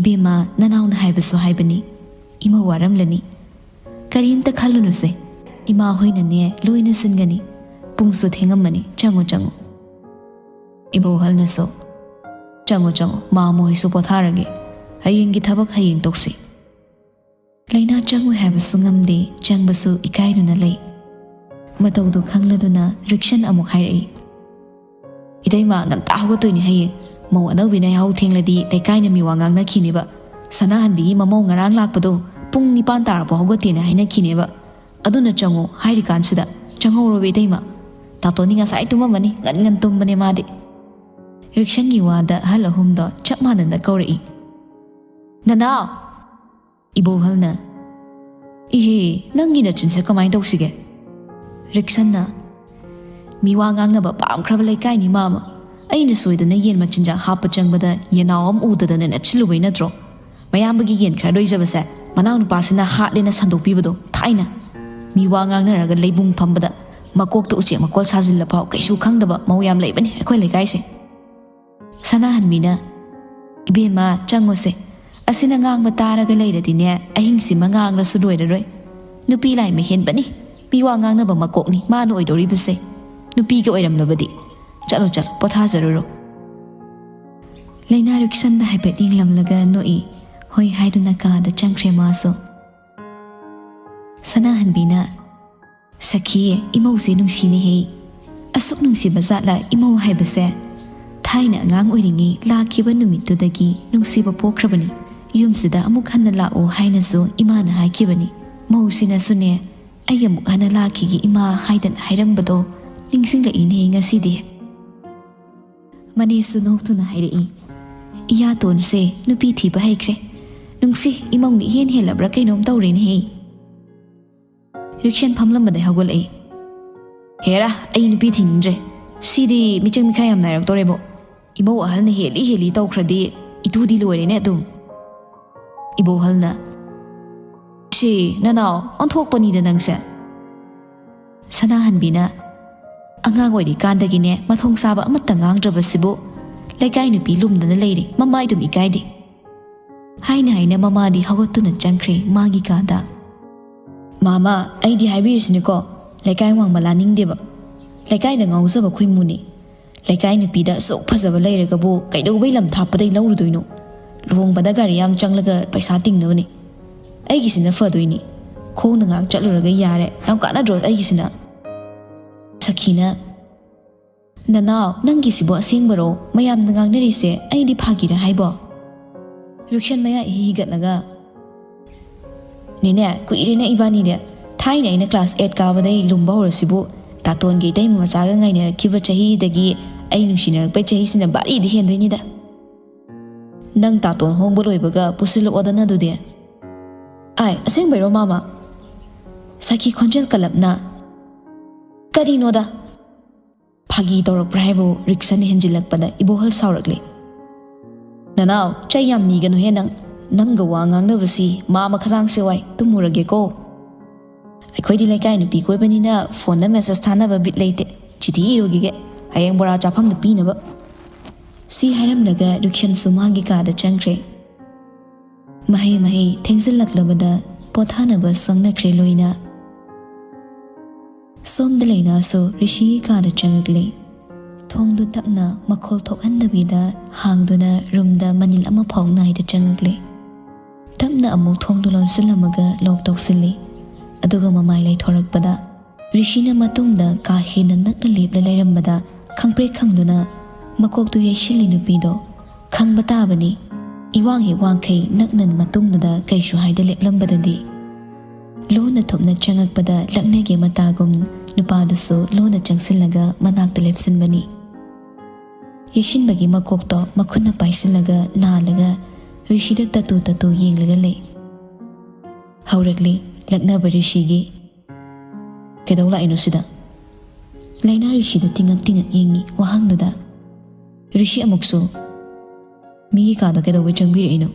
"ꯏꯕꯦꯝꯃ, ꯅꯅꯥꯎꯅ ꯍꯥꯏꯕꯁꯨ ꯍꯥꯏꯕꯅꯤ, ꯏꯃꯧ ꯋꯥꯔꯝꯂꯅꯤ꯫ ꯀꯔꯤꯝꯇ ꯈꯜꯂꯨꯅꯨꯁꯦ, ꯏꯃꯥ ꯍꯣꯏꯅꯅꯦ ꯂꯣꯏꯅ ꯁꯤꯟꯒꯅꯤ꯫ ꯄꯨꯡꯁꯨ ꯊꯦꯡꯉꯝꯃꯅꯤ, ꯆꯪꯉꯣ, ꯆꯪꯉꯣ"꯫ ꯏꯕꯣꯍꯜꯅꯁꯨ, "ꯆꯪꯉꯣ, ꯆꯪꯉꯣ, ꯃꯥꯝꯃ ꯍꯣꯏꯁꯨ ꯄꯣꯊꯥꯔꯒꯦ, ꯍꯌꯦꯡꯒꯤ ꯊꯕꯛ ꯍꯌꯦꯡ ꯇꯧꯁꯤ"꯫ ꯂꯩꯅꯥ ꯆꯪꯉꯣꯏ ꯍꯥꯏꯕꯁꯨ ꯉꯝꯗꯦ, ꯆꯪꯕꯁꯨ ꯏꯀꯥꯏꯗꯨꯅ ꯂꯩ꯫ ꯃꯇꯧꯗꯨ ꯈꯪꯂꯗꯨꯅ ꯔꯤꯛꯁꯟ ꯑꯃꯨꯛ ꯍꯥꯏꯔꯛꯏ, "ꯏꯇꯩꯃ, ꯉꯟꯇꯥ ꯍꯧꯒꯠꯇꯣꯏꯅꯤ ꯍꯌꯦꯡ꯫ ꯃꯧ ꯑꯅꯧꯕꯤꯅ ꯌꯥꯍꯧ ꯊꯦꯡꯂꯗꯤ ꯂꯩꯀꯥꯏꯅ ꯃꯤ ꯋꯥ ꯉꯥꯡꯅꯈꯤꯅꯦꯕ꯫ ꯁꯅꯥꯍꯟꯕꯤꯒꯤ ꯃꯃꯧ ꯉꯔꯥꯡ ꯂꯥꯛꯄꯗꯣ ꯄꯨꯡ ꯅꯤꯄꯥꯟ ꯇꯥꯔꯛꯄ ꯍꯧꯒꯠꯇꯦꯅ ꯍꯥꯏꯅꯈꯤꯅꯦꯕ꯫ ꯑꯗꯨꯅ ꯆꯪꯉꯣ ꯍꯥꯏꯔꯤꯀꯥꯟꯁꯤꯗ ꯆꯪꯍꯧꯔꯣꯕ ꯏꯇꯩꯃ꯫ ꯇꯥꯇꯣꯟꯅꯤ ꯉꯁꯥꯏ ꯇꯨꯝꯃꯝꯃꯅꯤ, ꯉꯟ ꯉꯟ ꯇꯨꯝꯕꯅꯦ ꯃꯥꯗꯤ"꯫ ꯔꯤꯛꯁꯟꯒꯤ ꯋꯥꯗ ꯑꯍꯜ ꯑꯍꯨꯝꯗꯣ ꯆꯞ ꯃꯥꯟꯅꯅ ꯀꯧꯔꯛꯏ, "ꯅꯅꯥꯎ!" ꯏꯕꯣꯍꯜꯅ, "ꯏꯍꯦ, ꯅꯪꯒꯤ ꯅꯆꯤꯟꯁꯦ ꯀꯃꯥꯏꯅ ꯇꯧꯁꯤꯒꯦ?" ꯔꯤꯛꯁꯟꯅ, "ꯃꯤ ꯋꯥ ꯉꯥꯡꯅꯕ ꯄꯥꯝꯈ꯭ꯔꯕ ꯂꯩꯀꯥꯏꯅꯤ ꯃꯥꯃ꯫ ꯑꯩꯅ ꯁꯣꯏꯗꯅ ꯌꯦꯟ ꯃꯆꯤꯟꯖꯥꯛ ꯍꯥꯞꯄ ꯆꯪꯕꯗ ꯌꯦꯅꯥꯎ ꯑꯃ ꯎꯗꯗꯅ ꯅꯠꯁꯤꯜꯂꯨꯕꯩ ꯅꯠꯇ꯭ꯔꯣ? ꯃꯌꯥꯝꯕꯒꯤ ꯌꯦꯟ ꯈꯔ ꯂꯣꯏꯖꯕꯁꯦ ꯃꯅꯥꯎꯅꯨꯄꯥꯁꯤꯅ ꯍꯥꯠꯂꯦꯅ ꯁꯟꯗꯣꯛꯄꯤꯕꯗꯣ ꯊꯥꯏꯅ꯫ ꯃꯤ ꯋꯥ ꯉꯥꯡꯅꯔꯒ ꯂꯩꯕꯨꯡ ꯐꯝꯕꯗ ꯃꯀꯣꯛꯇ ꯎꯆꯦꯛ ꯃꯀꯣꯜ ꯁꯥꯖꯤꯜꯂ ꯐꯥꯎ ꯀꯩꯁꯨ ꯈꯪꯗꯕ ꯃꯧ ꯌꯥꯝ ꯂꯩꯕꯅꯤ ꯑꯩꯈꯣꯏ ꯂꯩꯀꯥꯏꯁꯦ"꯫ ꯁꯅꯥꯍꯟꯕꯤꯅ, "ꯏꯕꯦꯝꯃ, ꯆꯪꯉꯨꯁꯦ꯫ ꯑꯁꯤꯅ ꯉꯥꯡꯕ ꯇꯥꯔꯒ ꯂꯩꯔꯗꯤꯅꯦ, ꯑꯍꯤꯡꯁꯤꯃ ꯉꯥꯡꯂꯁꯨ ꯂꯣꯏꯔꯔꯣꯏ꯫ ꯅꯨꯄꯤ ꯂꯥꯏꯃ ꯍꯦꯟꯕꯅꯤ꯫ ꯃꯤ ꯋꯥ ꯉꯥꯡꯅꯕ ꯃꯀꯣꯛꯅꯤ ꯃꯥꯅ ꯑꯣꯏꯗꯧꯔꯤꯕꯁꯦ꯫ ꯅꯨꯄꯤꯒ ꯑꯣꯏꯔꯝꯂꯕꯗꯤ꯫ ꯆꯠꯂꯣ, ꯆꯠꯂꯣ, ꯄꯣꯊꯥꯖꯔꯨꯔꯣ"꯫ ꯂꯩꯅꯥ ꯔꯤꯛꯁꯟꯗ ꯍꯥꯏꯐꯦꯠ ꯌꯦꯡꯂꯝꯂꯒ ꯅꯣꯛꯏ꯫ ꯍꯣꯏ ꯍꯥꯏꯗꯨꯅ ꯀꯥꯗ ꯆꯪꯈ꯭ꯔꯦ ꯃꯥꯁꯨ꯫ ꯁꯅꯥꯍꯟꯕꯤꯅ, "ꯁꯈꯤ, ꯏꯃꯧꯁꯦ ꯅꯨꯡꯁꯤꯅꯦꯍꯦ꯫ ꯑꯁꯨꯛ ꯅꯨꯡꯁꯤꯕ ꯖꯥꯠꯂ ꯏꯃꯧ ꯍꯥꯏꯕꯁꯦ? ꯊꯥꯏꯅ ꯑꯉꯥꯡ ꯑꯣꯏꯔꯤꯉꯩ ꯂꯥꯛꯈꯤꯕ ꯅꯨꯃꯤꯠꯇꯨꯗꯒꯤ ꯅꯨꯡꯁꯤꯕ ꯄꯣꯛꯈ꯭ꯔꯕꯅꯤ꯫ ꯌꯨꯝꯁꯤꯗ ꯑꯃꯨꯛ ꯍꯟꯅ ꯂꯥꯛꯑꯣ ꯍꯥꯏꯅꯁꯨ ꯏꯃꯥꯅ ꯍꯥꯏꯈꯤꯕꯅꯤ꯫ ꯃꯧꯁꯤꯅꯁꯨꯅꯦ, ꯑꯩ ꯑꯃꯨꯛ ꯍꯟꯅ ꯂꯥꯛꯈꯤꯒꯦ ꯏꯃꯥ ꯍꯥꯏꯗꯅ ꯍꯥꯏꯔꯝꯕꯗꯣ ꯅꯤꯡꯁꯤꯡꯂꯛꯏꯅꯦ ꯉꯁꯤꯗꯤ"꯫ ꯃꯅꯦꯁꯨ ꯅꯣꯛꯇꯨꯅ ꯍꯥꯏꯔꯛꯏ, "ꯏꯌꯥꯇꯣꯟꯁꯦ ꯅꯨꯄꯤ ꯊꯤꯕ ꯍꯩꯈ꯭ꯔꯦ꯫ ꯅꯨꯡꯁꯤ, ꯏꯃꯧꯅ ꯏꯍꯦꯟ ꯍꯦꯜꯂꯕ꯭ꯔꯥ ꯀꯩꯅꯣꯝ ꯇꯧꯔꯦꯅꯦꯍꯦ"꯫ ꯔꯤꯛꯁꯟ ꯐꯝꯂꯝꯕꯗꯩ ꯍꯧꯒꯠꯂꯛꯏ꯫ "ꯍꯦꯔꯥ, ꯑꯩ ꯅꯨꯄꯤ ꯊꯤꯅꯤꯡꯗ꯭ꯔꯦ꯫ ꯁꯤꯗꯤ ꯃꯤꯆꯪ ꯃꯤꯈꯥꯏ ꯌꯥꯝ ꯅꯥꯏꯔꯛꯇꯣꯔꯦꯕꯣ꯫ ꯏꯃꯧ ꯑꯍꯜꯅ ꯍꯦꯜꯂꯤ ꯍꯦꯜꯂꯤ ꯇꯧꯈ꯭ꯔꯗꯤ ꯏꯇꯨꯗꯤ ꯂꯣꯏꯔꯦꯅꯦ ꯑꯗꯨꯝ"꯫ ꯏꯕꯣꯍꯜꯅ, "ꯁꯤ ꯅꯅꯥꯎ ꯑꯣꯟꯊꯣꯛꯄꯅꯤꯗ ꯅꯪꯁꯦ"꯫ ꯁꯅꯥꯍꯟꯕꯤꯅ, "ꯑꯉꯥꯡ ꯑꯣꯏꯔꯤꯀꯥꯟꯗꯒꯤꯅꯦ ꯃꯊꯣꯡ ꯆꯥꯕ ꯑꯃꯠꯇ ꯉꯥꯡꯗ꯭ꯔꯕꯁꯤꯕꯨ ꯂꯩꯀꯥꯏ ꯅꯨꯄꯤ ꯂꯨꯝꯗꯅ ꯂꯩꯔꯤ, ꯃꯃꯥꯏꯗꯨꯝ ꯏꯀꯥꯏꯗꯦ"꯫ ꯍꯥꯏꯅ ꯍꯥꯏꯅ ꯃꯃꯥꯗꯤ ꯍꯧꯒꯠꯇꯨꯅ ꯆꯪꯈ꯭ꯔꯦ ꯃꯥꯒꯤ ꯀꯥꯗ꯫ "ꯃꯥꯃꯥ, ꯑꯩꯗꯤ ꯍꯥꯏꯕꯤꯔꯤꯁꯤꯅꯤꯀꯣ, ꯂꯩꯀꯥꯏ ꯋꯥꯡꯃ ꯂꯥꯅꯤꯡꯗꯦꯕ꯫ ꯂꯩꯀꯥꯏꯗ ꯉꯥꯎꯖꯕ ꯈꯨꯏꯃꯨꯅꯤ꯫ ꯂꯩꯀꯥꯏ ꯅꯨꯄꯤꯗ ꯑꯁꯨꯛ ꯐꯖꯕ ꯂꯩꯔꯒꯕꯨ ꯀꯩꯗꯧꯕꯩ ꯂꯝ ꯊꯥꯞꯄꯗꯩ ꯂꯧꯔꯨꯗꯣꯏꯅꯣ? ꯂꯨꯍꯣꯡꯕꯗ ꯒꯥꯔꯤ ꯌꯥꯝ ꯆꯪꯂꯒ ꯄꯩꯁꯥ ꯇꯤꯡꯅꯕꯅꯤ꯫ ꯑꯩꯒꯤꯁꯤꯅ ꯐꯗꯣꯏꯅꯤ꯫ ꯈꯣꯡꯅ ꯉꯥꯏꯍꯥꯛ ꯆꯠꯂꯨꯔꯒ ꯌꯥꯔꯦ꯫ ꯌꯥꯝ ꯀꯥꯟꯅꯗ꯭ꯔꯣ ꯑꯩꯒꯤꯁꯤꯅ?" ꯁꯈꯤꯅ, "ꯅꯅꯥꯎ, ꯅꯪꯒꯤꯁꯤꯕꯨ ꯑꯁꯦꯡꯕꯔꯣ? ꯃꯌꯥꯝꯅ ꯉꯥꯡꯅꯔꯤꯁꯦ ꯑꯩꯗꯤ ꯐꯥꯒꯤꯔ ꯍꯥꯏꯕꯣ?" ꯔꯤꯛꯁꯟ ꯃꯌꯥ ꯏꯍꯤ ꯍꯤꯒꯠꯂꯒ, "ꯅꯦꯅꯦ, ꯀꯨꯏꯔꯦꯅꯦ ꯏꯕꯥꯅꯤꯗꯤ꯫ ꯊꯥꯏꯅ ꯑꯩꯅ ꯀ꯭ꯂꯥꯁ ꯑꯩꯠ ꯀꯥꯕꯗꯩ ꯂꯨꯝꯕ ꯍꯧꯔꯁꯤꯕꯨ, ꯇꯥꯇꯣꯟꯒꯤ ꯏꯇꯩꯃ ꯃꯆꯥꯒ ꯉꯥꯏꯅꯔꯛꯈꯤꯕ ꯆꯍꯤꯗꯒꯤ ꯑꯩ ꯅꯨꯡꯁꯤꯅꯔꯛꯄꯩ ꯆꯍꯤꯁꯤꯅ ꯚꯥꯔꯤꯗꯤ ꯍꯦꯟꯗꯣꯏꯅꯤꯗ꯫ ꯅꯪ ꯇꯥꯇꯣꯟ ꯍꯣꯡꯕ ꯂꯣꯏꯕꯒ ꯄꯨꯁꯤꯜꯂꯛꯑꯣꯗꯅ ꯑꯗꯨꯗꯤ꯫" "ꯑꯥꯏ, ꯑꯁꯦꯡꯕꯩꯔꯣ ꯃꯥꯃ?" ꯁꯈꯤ ꯈꯣꯟꯖꯦꯜ ꯀꯜꯂꯞꯅ, "ꯀꯔꯤꯅꯣꯗ?" ꯐꯥꯒꯤ ꯇꯧꯔꯛꯄ꯭ꯔꯥ ꯍꯥꯏꯕꯨ ꯔꯤꯛꯁꯟ ꯍꯦꯟꯖꯤꯜꯂꯛꯄꯗ ꯏꯕꯣꯍꯜ ꯁꯥꯎꯔꯛꯂꯦ꯫ "ꯅꯅꯥꯎ, ꯆꯩ ꯌꯥꯝ ꯅꯤꯒꯅꯨꯍꯦ ꯅꯪ꯫ ꯅꯪꯒ ꯋꯥ ꯉꯥꯡꯅꯕꯁꯤ ꯃꯥꯃ ꯈꯗꯥꯡꯁꯦ ꯋꯥꯏ꯫ ꯇꯨꯝꯃꯨꯔꯒꯦꯀꯣ꯫ ꯑꯩꯈꯣꯏꯗꯤ ꯂꯩꯀꯥꯏ ꯅꯨꯄꯤ ꯀꯣꯏꯕꯅꯤꯅ ꯐꯣꯟꯗ ꯃꯦꯁꯦꯖ ꯊꯥꯅꯕ ꯕꯤꯠ ꯂꯩꯇꯦ꯫ ꯆꯤꯊꯤ ꯏꯔꯨꯈꯤꯒꯦ꯫ ꯍꯌꯦꯡ ꯕꯣꯔꯥ ꯆꯥꯐꯝꯗ ꯄꯤꯅꯕ꯫" ꯁꯤ ꯍꯥꯏꯔꯝꯂꯒ ꯔꯤꯛꯁꯟꯁꯨ ꯃꯥꯒꯤ ꯀꯥꯗ ꯆꯪꯈ꯭ꯔꯦ꯫ ꯃꯍꯩ ꯃꯍꯩ ꯊꯦꯡꯖꯤꯜꯂꯛꯂꯕꯗ ꯄꯣꯊꯥꯅꯕ ꯆꯪꯅꯈ꯭ꯔꯦ ꯂꯣꯏꯅ꯫ ꯁꯣꯝꯗ ꯂꯩꯅꯥꯁꯨ ꯔꯤꯁꯤꯒꯤ ꯀꯥꯗ ꯆꯪꯉꯛꯂꯦ꯫ ꯊꯣꯡꯗꯨ ꯇꯞꯅ ꯃꯈꯣꯜ ꯊꯣꯛꯍꯟꯗꯕꯤꯗ ꯍꯥꯡꯗꯨꯅ ꯔꯨꯝꯗ ꯃꯅꯤꯜ ꯑꯃꯐꯥꯎ ꯅꯥꯏꯗ ꯆꯪꯉꯛꯂꯦ꯫ ꯇꯞꯅ ꯑꯃꯨꯛ ꯊꯣꯡꯗꯨ ꯂꯣꯟꯁꯤꯜꯂꯝꯃꯒ ꯂꯣꯛ ꯇꯧꯁꯤꯜꯂꯤ꯫ ꯑꯗꯨꯒ ꯃꯃꯥꯏ ꯂꯩꯊꯣꯔꯛꯄꯗ ꯔꯤꯁꯤꯅ ꯃꯇꯨꯡꯗ ꯀꯥ ꯍꯦꯟꯅ ꯅꯛꯅ ꯂꯦꯞꯂ ꯂꯩꯔꯝꯕꯗ ꯈꯪꯄ꯭ꯔꯦꯛ ꯈꯪꯗꯨꯅ ꯃꯀꯣꯛꯇꯨ ꯌꯩꯁꯤꯜꯂꯤ ꯅꯨꯄꯤꯗꯣ꯫ ꯈꯪꯕ ꯇꯥꯕꯅꯤ꯫ ꯏꯋꯥꯡ ꯍꯦꯛ ꯋꯥꯡꯈꯩ ꯅꯛꯅ ꯃꯇꯨꯡꯗꯨꯗ ꯀꯩꯁꯨ ꯍꯥꯏꯗ ꯂꯦꯞꯂꯝꯕꯗꯗꯤ꯫ ꯂꯣꯟꯅ ꯊꯨꯞꯅ ꯆꯪꯉꯛꯄꯗ ꯂꯛꯅꯒꯦ ꯃꯇꯥꯒꯨꯝ ꯅꯨꯄꯥꯗꯨꯁꯨ ꯂꯣꯟꯅ ꯆꯪꯁꯤꯜꯂꯒ ꯃꯅꯥꯛꯇ ꯂꯦꯞꯁꯤꯟꯕꯅꯤ꯫ ꯌꯩꯁꯤꯟꯕꯒꯤ ꯃꯀꯣꯛꯇꯣ ꯃꯈꯨꯠꯅ ꯄꯥꯏꯁꯤꯜꯂꯒ ꯅꯥꯜꯂꯒ ꯔꯤꯁꯤꯗ ꯇꯠꯇꯨ ꯇꯠꯇꯨ ꯌꯦꯡꯂꯒ ꯂꯩ꯫ ꯍꯧꯔꯛꯂꯤ ꯂꯛꯅꯕ ꯔꯤꯁꯤꯒꯤ꯫ "ꯀꯩꯗꯧ ꯂꯥꯛꯏꯅꯣ ꯁꯤꯗ?" ꯂꯩꯅꯥ ꯔꯤꯁꯤꯗ ꯇꯤꯡꯉꯛ ꯇꯤꯡꯉꯛ ꯌꯦꯡꯉꯤ ꯋꯥꯍꯪꯗꯨꯗ꯫ ꯔꯤꯁꯤ ꯑꯃꯨꯛꯁꯨ, "ꯃꯤꯒꯤ ꯀꯥꯗ ꯀꯩꯗꯧꯕꯩ ꯆꯪꯕꯤꯔꯛꯏꯅꯣ?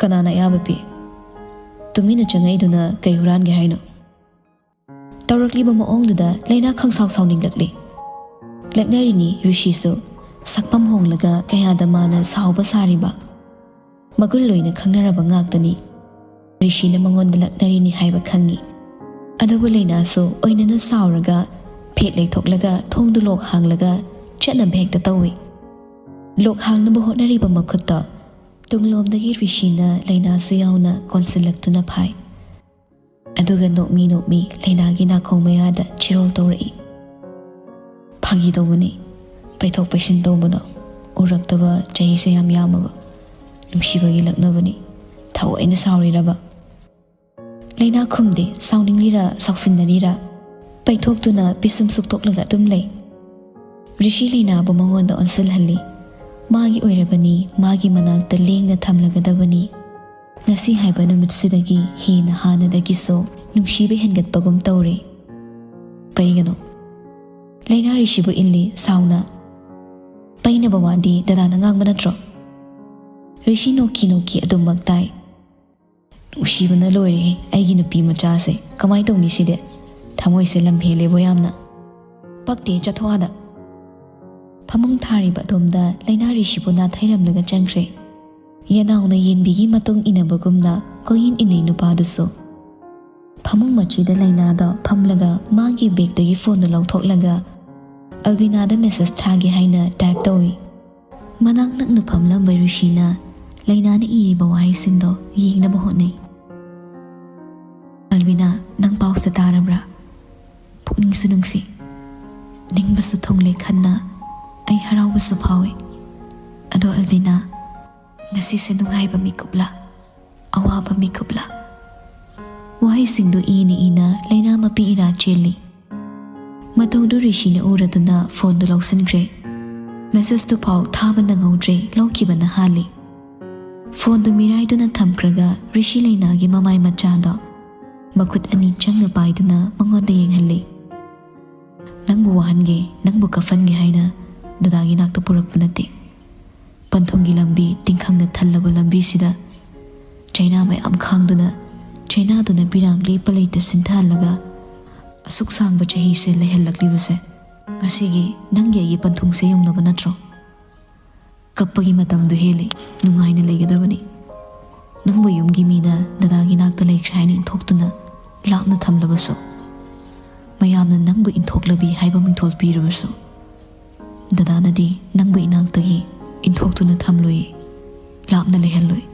ꯀꯅꯥꯅ ꯑꯌꯥꯕ ꯄꯤ? ꯇꯨꯃꯤꯟꯅ ꯆꯪꯉꯛꯏꯗꯨꯅ ꯀꯩ ꯍꯨꯔꯥꯟꯒꯦ ꯍꯥꯏꯅꯣ?" ꯇꯧꯔꯛꯂꯤꯕ ꯃꯑꯣꯡꯗꯨꯗ ꯂꯩꯅꯥ ꯈꯪꯁꯥꯎ ꯁꯥꯎꯅꯤꯡꯂꯛꯂꯤ꯫ ꯂꯛꯅꯔꯤꯅꯤ ꯔꯤꯁꯤꯁꯨ, ꯁꯛꯐꯝ ꯍꯣꯡꯂꯒ ꯀꯌꯥꯗ ꯃꯥꯅ ꯁꯥꯎꯕ ꯁꯥꯔꯤꯕ꯫ ꯃꯒꯨꯟ ꯂꯣꯏꯅ ꯈꯪꯅꯔꯕ ꯉꯥꯛꯇꯅꯤ꯫ ꯔꯤꯁꯤꯅ ꯃꯉꯣꯟꯗ ꯂꯛꯅꯔꯤꯅꯤ ꯍꯥꯏꯕ ꯈꯪꯏ꯫ ꯑꯗꯨꯕꯨ ꯂꯩꯅꯥꯁꯨ ꯑꯣꯏꯅꯅ ꯁꯥꯎꯔꯒ ꯐꯦꯠ ꯂꯩꯊꯣꯛꯂꯒ ꯊꯣꯡꯗꯨ ꯂꯣꯛ ꯍꯥꯡꯂꯒ ꯆꯠꯅꯕ ꯍꯦꯛꯇ ꯇꯧꯏ꯫ ꯂꯣꯛ ꯍꯥꯡꯅꯕ ꯍꯣꯠꯅꯔꯤꯕ ꯃꯈꯨꯠꯇꯣ ꯇꯨꯡꯂꯣꯝꯗꯒꯤ ꯔꯤꯁꯤꯅ ꯂꯩꯅꯥꯁꯨ ꯌꯥꯎꯅ ꯀꯣꯟꯁꯤꯜꯂꯛꯇꯨꯅ ꯐꯥꯏ꯫ ꯑꯗꯨꯒ ꯅꯣꯛꯃꯤ ꯅꯣꯛꯃꯤ ꯂꯩꯅꯥꯒꯤ ꯅꯥꯀꯣꯡ ꯃꯌꯥꯗ ꯆꯤꯔꯣꯜ ꯇꯧꯔꯛꯏ꯫ "ꯐꯥꯒꯤ ꯇꯧꯕꯅꯤ, ꯄꯩꯊꯣꯛ ꯄꯩꯁꯤꯟ ꯇꯧꯕꯗꯣ ꯎꯔꯛꯇꯕ ꯆꯍꯤꯁꯦ ꯌꯥꯝ ꯌꯥꯝꯃꯕ꯫ ꯅꯨꯡꯁꯤꯕꯒꯤ ꯂꯛꯅꯕꯅꯤ, ꯊꯑꯣꯏꯅ ꯁꯥꯎꯔꯤꯔꯕ?" ꯂꯩꯅꯥ ꯈꯨꯝꯗꯦ꯫ ꯁꯥꯎꯅꯤꯡꯂꯤꯔꯥ, ꯁꯥꯎꯁꯤꯟꯅꯔꯤꯔꯥ, ꯄꯩꯊꯣꯛꯇꯨꯅ ꯄꯤꯁꯨꯝ ꯁꯨꯛꯇꯣꯛꯂꯒ ꯑꯗꯨꯝ ꯂꯩ꯫ ꯔꯤꯁꯤ ꯂꯩꯅꯥꯕꯨ ꯃꯉꯣꯟꯗ ꯑꯣꯟꯁꯤꯜꯍꯜꯂꯤ꯫ ꯃꯥꯒꯤ ꯑꯣꯏꯔꯕꯅꯤ, ꯃꯥꯒꯤ ꯃꯅꯥꯛꯇ ꯂꯦꯡꯅ ꯊꯝꯂꯒꯗꯕꯅꯤ꯫ ꯉꯁꯤ ꯍꯥꯏꯕ ꯅꯨꯃꯤꯠꯁꯤꯗꯒꯤ ꯍꯦꯟꯅ ꯍꯥꯟꯅꯗꯒꯤꯁꯨ ꯅꯨꯡꯁꯤꯕ ꯍꯦꯟꯒꯠꯄꯒꯨꯝ ꯇꯧꯔꯦ꯫ ꯀꯩꯒꯤꯅꯣ? ꯂꯩꯅꯥ ꯔꯤꯁꯤꯕꯨ ꯏꯜꯂꯤ ꯁꯥꯎꯅ꯫ "ꯄꯩꯅꯕ ꯋꯥꯗꯤ ꯗꯗꯥꯅ ꯉꯥꯡꯕ ꯅꯠꯇ꯭ꯔꯣ?" ꯔꯤꯁꯤ ꯅꯣꯛꯀꯤ ꯅꯣꯛꯀꯤ ꯑꯗꯨꯃꯛ ꯇꯥꯏ꯫ "ꯅꯨꯡꯁꯤꯕꯅ ꯂꯣꯏꯔꯦꯍꯦ ꯑꯩꯒꯤ ꯅꯨꯄꯤ ꯃꯆꯥꯁꯦ꯫ ꯀꯃꯥꯏ ꯇꯧꯅꯤ ꯁꯤꯗꯤ? ꯊꯃꯣꯏꯁꯦ ꯂꯝ ꯍꯦꯜꯂꯦꯕꯣ ꯌꯥꯝꯅ꯫ ꯄꯛꯇꯦ, ꯆꯠꯊꯣꯛ ꯑꯥꯗ꯫" ꯐꯃꯨꯡ ꯊꯥꯔꯤꯕ ꯑꯗꯣꯝꯗ ꯂꯩꯅꯥ ꯔꯤꯁꯤꯕꯨ ꯅꯥꯊꯩꯔꯝꯂꯒ ꯆꯪꯈ꯭ꯔꯦ꯫ ꯌꯦꯅꯥꯎꯅ ꯌꯦꯟꯕꯤꯒꯤ ꯃꯇꯨꯡ ꯏꯟꯅꯕꯒꯨꯝꯅ ꯀꯣꯏꯌꯤꯟ ꯏꯟꯅꯩ ꯅꯨꯄꯥꯗꯨꯁꯨ꯫ ꯐꯃꯨꯡ ꯃꯆꯤꯗ ꯂꯩꯅꯥꯗꯣ ꯐꯝꯂꯒ ꯃꯥꯒꯤ ꯕꯦꯒꯇꯒꯤ ꯐꯣꯟꯗꯨ ꯂꯧꯊꯣꯛꯂꯒ ꯑꯜꯕꯤꯅꯥꯗ ꯃꯦꯁꯦꯖ ꯊꯥꯒꯦ ꯍꯥꯏꯅ ꯇꯥꯏꯞ ꯇꯧꯏ꯫ ꯃꯅꯥꯛ ꯅꯛꯅ ꯐꯝꯂꯝꯕ ꯔꯤꯁꯤꯅ ꯂꯩꯅꯥꯅ ꯏꯔꯤꯕ ꯋꯥꯍꯩꯁꯤꯡꯗꯣ ꯌꯦꯡꯅꯕ ꯍꯣꯠꯅꯩ꯫ "ꯑꯜꯕꯤꯅꯥ, ꯅꯪ ꯄꯥꯎꯁꯦ ꯇꯥꯔꯕ꯭ꯔꯥ? ꯄꯨꯛꯅꯤꯡꯁꯨ ꯅꯨꯡꯁꯤ, ꯅꯤꯡꯕꯁꯨ ꯊꯨꯡꯂꯦ ꯈꯟꯅ ꯑꯩ ꯍꯔꯥꯎꯕꯁꯨ ꯐꯥꯎꯏ꯫ ꯑꯗꯣ ꯑꯜꯕꯤꯅꯥ, ꯉꯁꯤꯁꯦ ꯅꯨꯡꯉꯥꯏꯕ ꯃꯤꯀꯨꯞꯂꯥ, ꯑꯋꯥꯕ ꯃꯤꯀꯨꯞꯂꯥ?" ꯋꯥꯍꯩꯁꯤꯡꯗꯨ ꯏꯅ ꯏꯅ ꯂꯩꯅꯥ ꯃꯄꯤ ꯏꯔꯥ ꯆꯦꯜꯂꯤ꯫ ꯃꯇꯧꯗꯨ ꯔꯤꯁꯤꯅ ꯎꯔꯗꯨꯅ ꯐꯣꯟꯗꯨ ꯂꯧꯁꯤꯟꯈ꯭ꯔꯦ꯫ ꯃꯦꯁꯦꯖꯇꯨ ꯐꯥꯎ ꯊꯥꯕ ꯅꯪꯍꯧꯗ꯭ꯔꯦ, ꯂꯧꯈꯤꯕꯅ ꯍꯥꯜꯂꯤ꯫ ꯐꯣꯟꯗꯨ ꯃꯤꯔꯥꯏꯗꯨꯅ ꯊꯝꯈ꯭ꯔꯒ ꯔꯤꯁꯤ ꯂꯩꯅꯥꯒꯤ ꯃꯃꯥꯏ ꯃꯆꯥꯗꯣ ꯃꯈꯨꯠ ꯑꯅꯤ ꯆꯪꯅ ꯄꯥꯏꯗꯨꯅ ꯃꯉꯣꯟꯗ ꯌꯦꯡꯍꯜꯂꯤ꯫ "ꯅꯪꯕꯨ ꯋꯥꯍꯟꯒꯦ, ꯅꯪꯕꯨ ꯀꯐꯟꯒꯦ ꯍꯥꯏꯅ ꯗꯗꯥꯒꯤ ꯅꯥꯛꯇ ꯄꯨꯔꯛꯄ ꯅꯠꯇꯦ꯫ ꯄꯟꯊꯨꯡꯒꯤ ꯂꯝꯕꯤ ꯇꯤꯡꯈꯪꯅ ꯊꯜꯂꯕ ꯂꯝꯕꯤꯁꯤꯗ ꯆꯩꯅꯥ ꯃꯌꯥꯝ ꯈꯥꯡꯗꯨꯅ ꯆꯩꯅꯥꯗꯨꯅ ꯄꯤꯔꯥꯡ ꯂꯦꯞꯄ ꯂꯩꯇ ꯁꯤꯟꯊꯍꯜꯂꯒ ꯑꯁꯨꯛ ꯁꯥꯡꯕ ꯆꯍꯤꯁꯦ ꯂꯩꯍꯜꯂꯛꯂꯤꯕꯁꯦ ꯉꯁꯤꯒꯤ ꯅꯪꯒꯤ ꯑꯩꯒꯤ ꯄꯟꯊꯨꯡꯁꯦ ꯌꯧꯅꯕ ꯅꯠꯇ꯭ꯔꯣ?" ꯀꯞꯄꯒꯤ ꯃꯇꯝꯗꯨ ꯍꯦꯜꯂꯦ꯫ ꯅꯨꯡꯉꯥꯏꯅ ꯂꯩꯒꯗꯕꯅꯤ꯫ ꯅꯪꯕꯨ ꯌꯨꯝꯒꯤ ꯃꯤꯅ ꯗꯗꯥꯒꯤ ꯅꯥꯛꯇ ꯂꯩꯈ꯭ꯔꯦ ꯍꯥꯏꯅ ꯏꯟꯊꯣꯛꯇꯨꯅ ꯂꯥꯞꯅ ꯊꯝꯂꯕꯁꯨ, ꯃꯌꯥꯝꯅ ꯅꯪꯕꯨ ꯏꯟꯊꯣꯛꯂꯕꯤ ꯍꯥꯏꯕ ꯃꯤꯡꯊꯣꯜ ꯄꯤꯔꯕꯁꯨ, ꯗꯗꯥꯅꯗꯤ ꯅꯪꯕꯨ ꯏꯅꯥꯛꯇꯒꯤ ꯏꯟꯊꯣꯛꯇꯨꯅ ꯊꯝꯂꯣꯏ, ꯂꯥꯞꯅ ꯂꯩꯍꯜꯂꯣꯏ꯫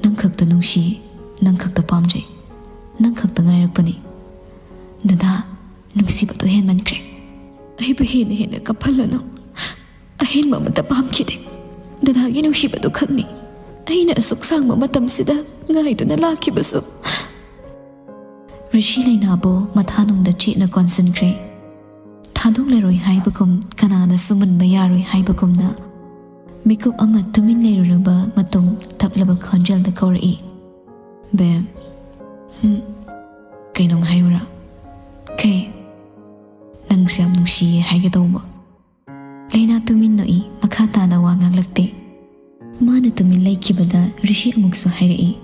ꯅꯪ ꯈꯛꯇ ꯅꯨꯡꯁꯤꯌꯦ, ꯅꯪ ꯈꯛꯇ ꯄꯥꯝꯖꯩ, ꯅꯪ ꯈꯛꯇ ꯉꯥꯏꯔꯛꯄꯅꯤ꯫ ꯗꯗꯥ, ꯅꯨꯡꯁꯤꯕꯗꯣ ꯍꯦꯟꯃꯟꯈ꯭ꯔꯦ꯫ ꯑꯩꯕꯨ ꯍꯦꯟꯅ ꯍꯦꯟꯅ ꯀꯞꯍꯜꯂꯅꯨ꯫ ꯑꯍꯦꯟꯕ ꯑꯃꯠꯇ ꯄꯥꯝꯈꯤꯗꯦ꯫ ꯗꯗꯥꯒꯤ ꯅꯨꯡꯁꯤꯕꯗꯨ ꯈꯛꯅꯤ ꯑꯩꯅ ꯑꯁꯨꯛ ꯁꯥꯡꯕ ꯃꯇꯝꯁꯤꯗ ꯉꯥꯏꯗꯨꯅ ꯂꯥꯛꯈꯤꯕꯁꯨ꯫ ꯔꯤꯁꯤ ꯂꯩꯅꯥꯕꯨ ꯃꯊꯥꯅꯨꯡꯗ ꯆꯦꯠꯅ ꯀꯣꯟꯁꯤꯟꯈ꯭ꯔꯦ꯫ ꯊꯥꯗꯣꯛꯂꯔꯣꯏ ꯍꯥꯏꯕꯒꯨꯝ, ꯀꯅꯥꯅꯁꯨ ꯃꯨꯟꯕ ꯌꯥꯔꯣꯏ ꯍꯥꯏꯕꯒꯨꯝꯅ ꯃꯤꯀꯨꯞ ꯑꯃ ꯇꯨꯃꯤꯟ ꯂꯩꯔꯨꯔꯕ ꯃꯇꯨꯡ ꯇꯞꯂꯕ ꯈꯣꯟꯖꯦꯜꯗ ꯀꯧꯔꯛꯏ, "ꯕꯦꯝ, ꯍꯨꯝ, ꯀꯩꯅꯣꯝ ꯍꯥꯏꯌꯨꯔꯥ?" "ꯀꯩ?" "ꯅꯪꯁꯦ ꯌꯥꯝ ꯅꯨꯡꯁꯤꯌꯦ ꯍꯥꯏꯒꯦ ꯇꯧꯕ꯫" ꯂꯩꯅꯥ ꯇꯨꯃꯤꯟ ꯅꯣꯛꯏ, ꯃꯈꯥ ꯇꯥꯅ ꯋꯥ ꯉꯥꯡꯂꯛꯇꯦ꯫ ꯃꯥꯅ ꯇꯨꯃꯤꯟ ꯂꯩꯈꯤꯕꯗ ꯔꯤꯁꯤ ꯑꯃꯨꯛꯁꯨ ꯍꯥꯏꯔꯛꯏ,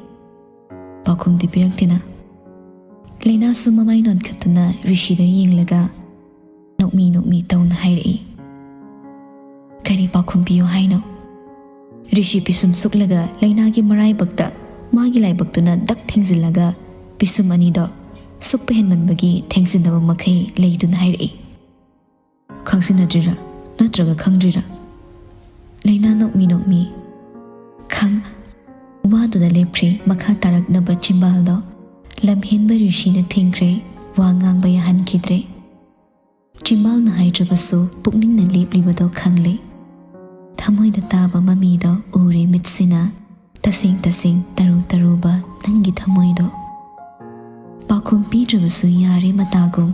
"ꯄꯥꯎꯈꯨꯝꯗꯤ ꯄꯤꯔꯛꯇꯦꯅ?" ꯂꯩꯅꯥꯁꯨ ꯃꯃꯥꯏ ꯅꯣꯟꯈꯠꯇꯨꯅ ꯔꯤꯁꯤꯗ ꯌꯦꯡꯂꯒ ꯅꯣꯛꯃꯤ ꯅꯣꯛꯃꯤ ꯇꯧꯅ ꯍꯥꯏꯔꯛꯏ, "ꯀꯔꯤ ꯄꯥꯎꯈꯨꯝ ꯄꯤꯌꯨ ꯍꯥꯏꯅꯣ?" ꯔꯤꯁꯤ ꯄꯤꯁꯨꯝ ꯁꯨꯛꯂꯒ ꯂꯩꯅꯥꯒꯤ ꯃꯔꯥꯏꯕꯛꯇ ꯃꯥꯒꯤ ꯂꯥꯏꯕꯛꯇꯨꯅ ꯗꯛ ꯊꯦꯡꯖꯤꯜꯂꯒ ꯄꯤꯁꯨꯝ ꯑꯅꯤꯗꯣ ꯁꯨꯛꯄ ꯍꯦꯟꯃꯟꯕꯒꯤ ꯊꯦꯡꯖꯤꯟꯅꯕ ꯃꯈꯩ ꯂꯩꯗꯨꯅ ꯍꯥꯏꯔꯛꯏ, "ꯈꯪꯖꯤꯟꯅꯗ꯭ꯔꯤꯔꯥ? ꯅꯠꯇ꯭ꯔꯒ ꯈꯪꯗ꯭ꯔꯤꯔꯥ?" ꯂꯩꯅꯥ ꯅꯣꯛꯃꯤ ꯅꯣꯛꯃꯤ, "ꯈꯪ꯫" ꯋꯥꯗꯨꯗ ꯂꯦꯞꯈ꯭ꯔꯦ꯫ ꯃꯈꯥ ꯇꯥꯔꯛꯅꯕ ꯆꯤꯝꯕꯥꯜꯗꯣ ꯂꯝꯍꯦꯟꯕ ꯔꯤꯁꯤꯅ ꯊꯤꯡꯈ꯭ꯔꯦ꯫ ꯋꯥ ꯉꯥꯡꯕ ꯌꯥꯍꯟꯈꯤꯗ꯭ꯔꯦ꯫ ꯆꯤꯝꯕꯥꯜꯅ ꯍꯥꯏꯗ꯭ꯔꯕꯁꯨ ꯄꯨꯛꯅꯤꯡꯅ ꯂꯦꯞꯂꯤꯕꯗꯣ ꯈꯪꯂꯦ꯫ ꯊꯃꯣꯏꯗ ꯇꯥꯕ ꯃꯃꯤꯗꯣ ꯎꯔꯦ ꯃꯤꯠꯁꯤꯅ꯫ ꯇꯁꯦꯡ ꯇꯁꯦꯡ ꯇꯔꯨ ꯇꯔꯨꯕ ꯅꯪꯒꯤ ꯊꯃꯣꯏꯗꯣ꯫ ꯄꯥꯎꯈꯨꯝ ꯄꯤꯗ꯭ꯔꯕꯁꯨ ꯌꯥꯔꯦ ꯃꯇꯥꯒꯨꯝ꯫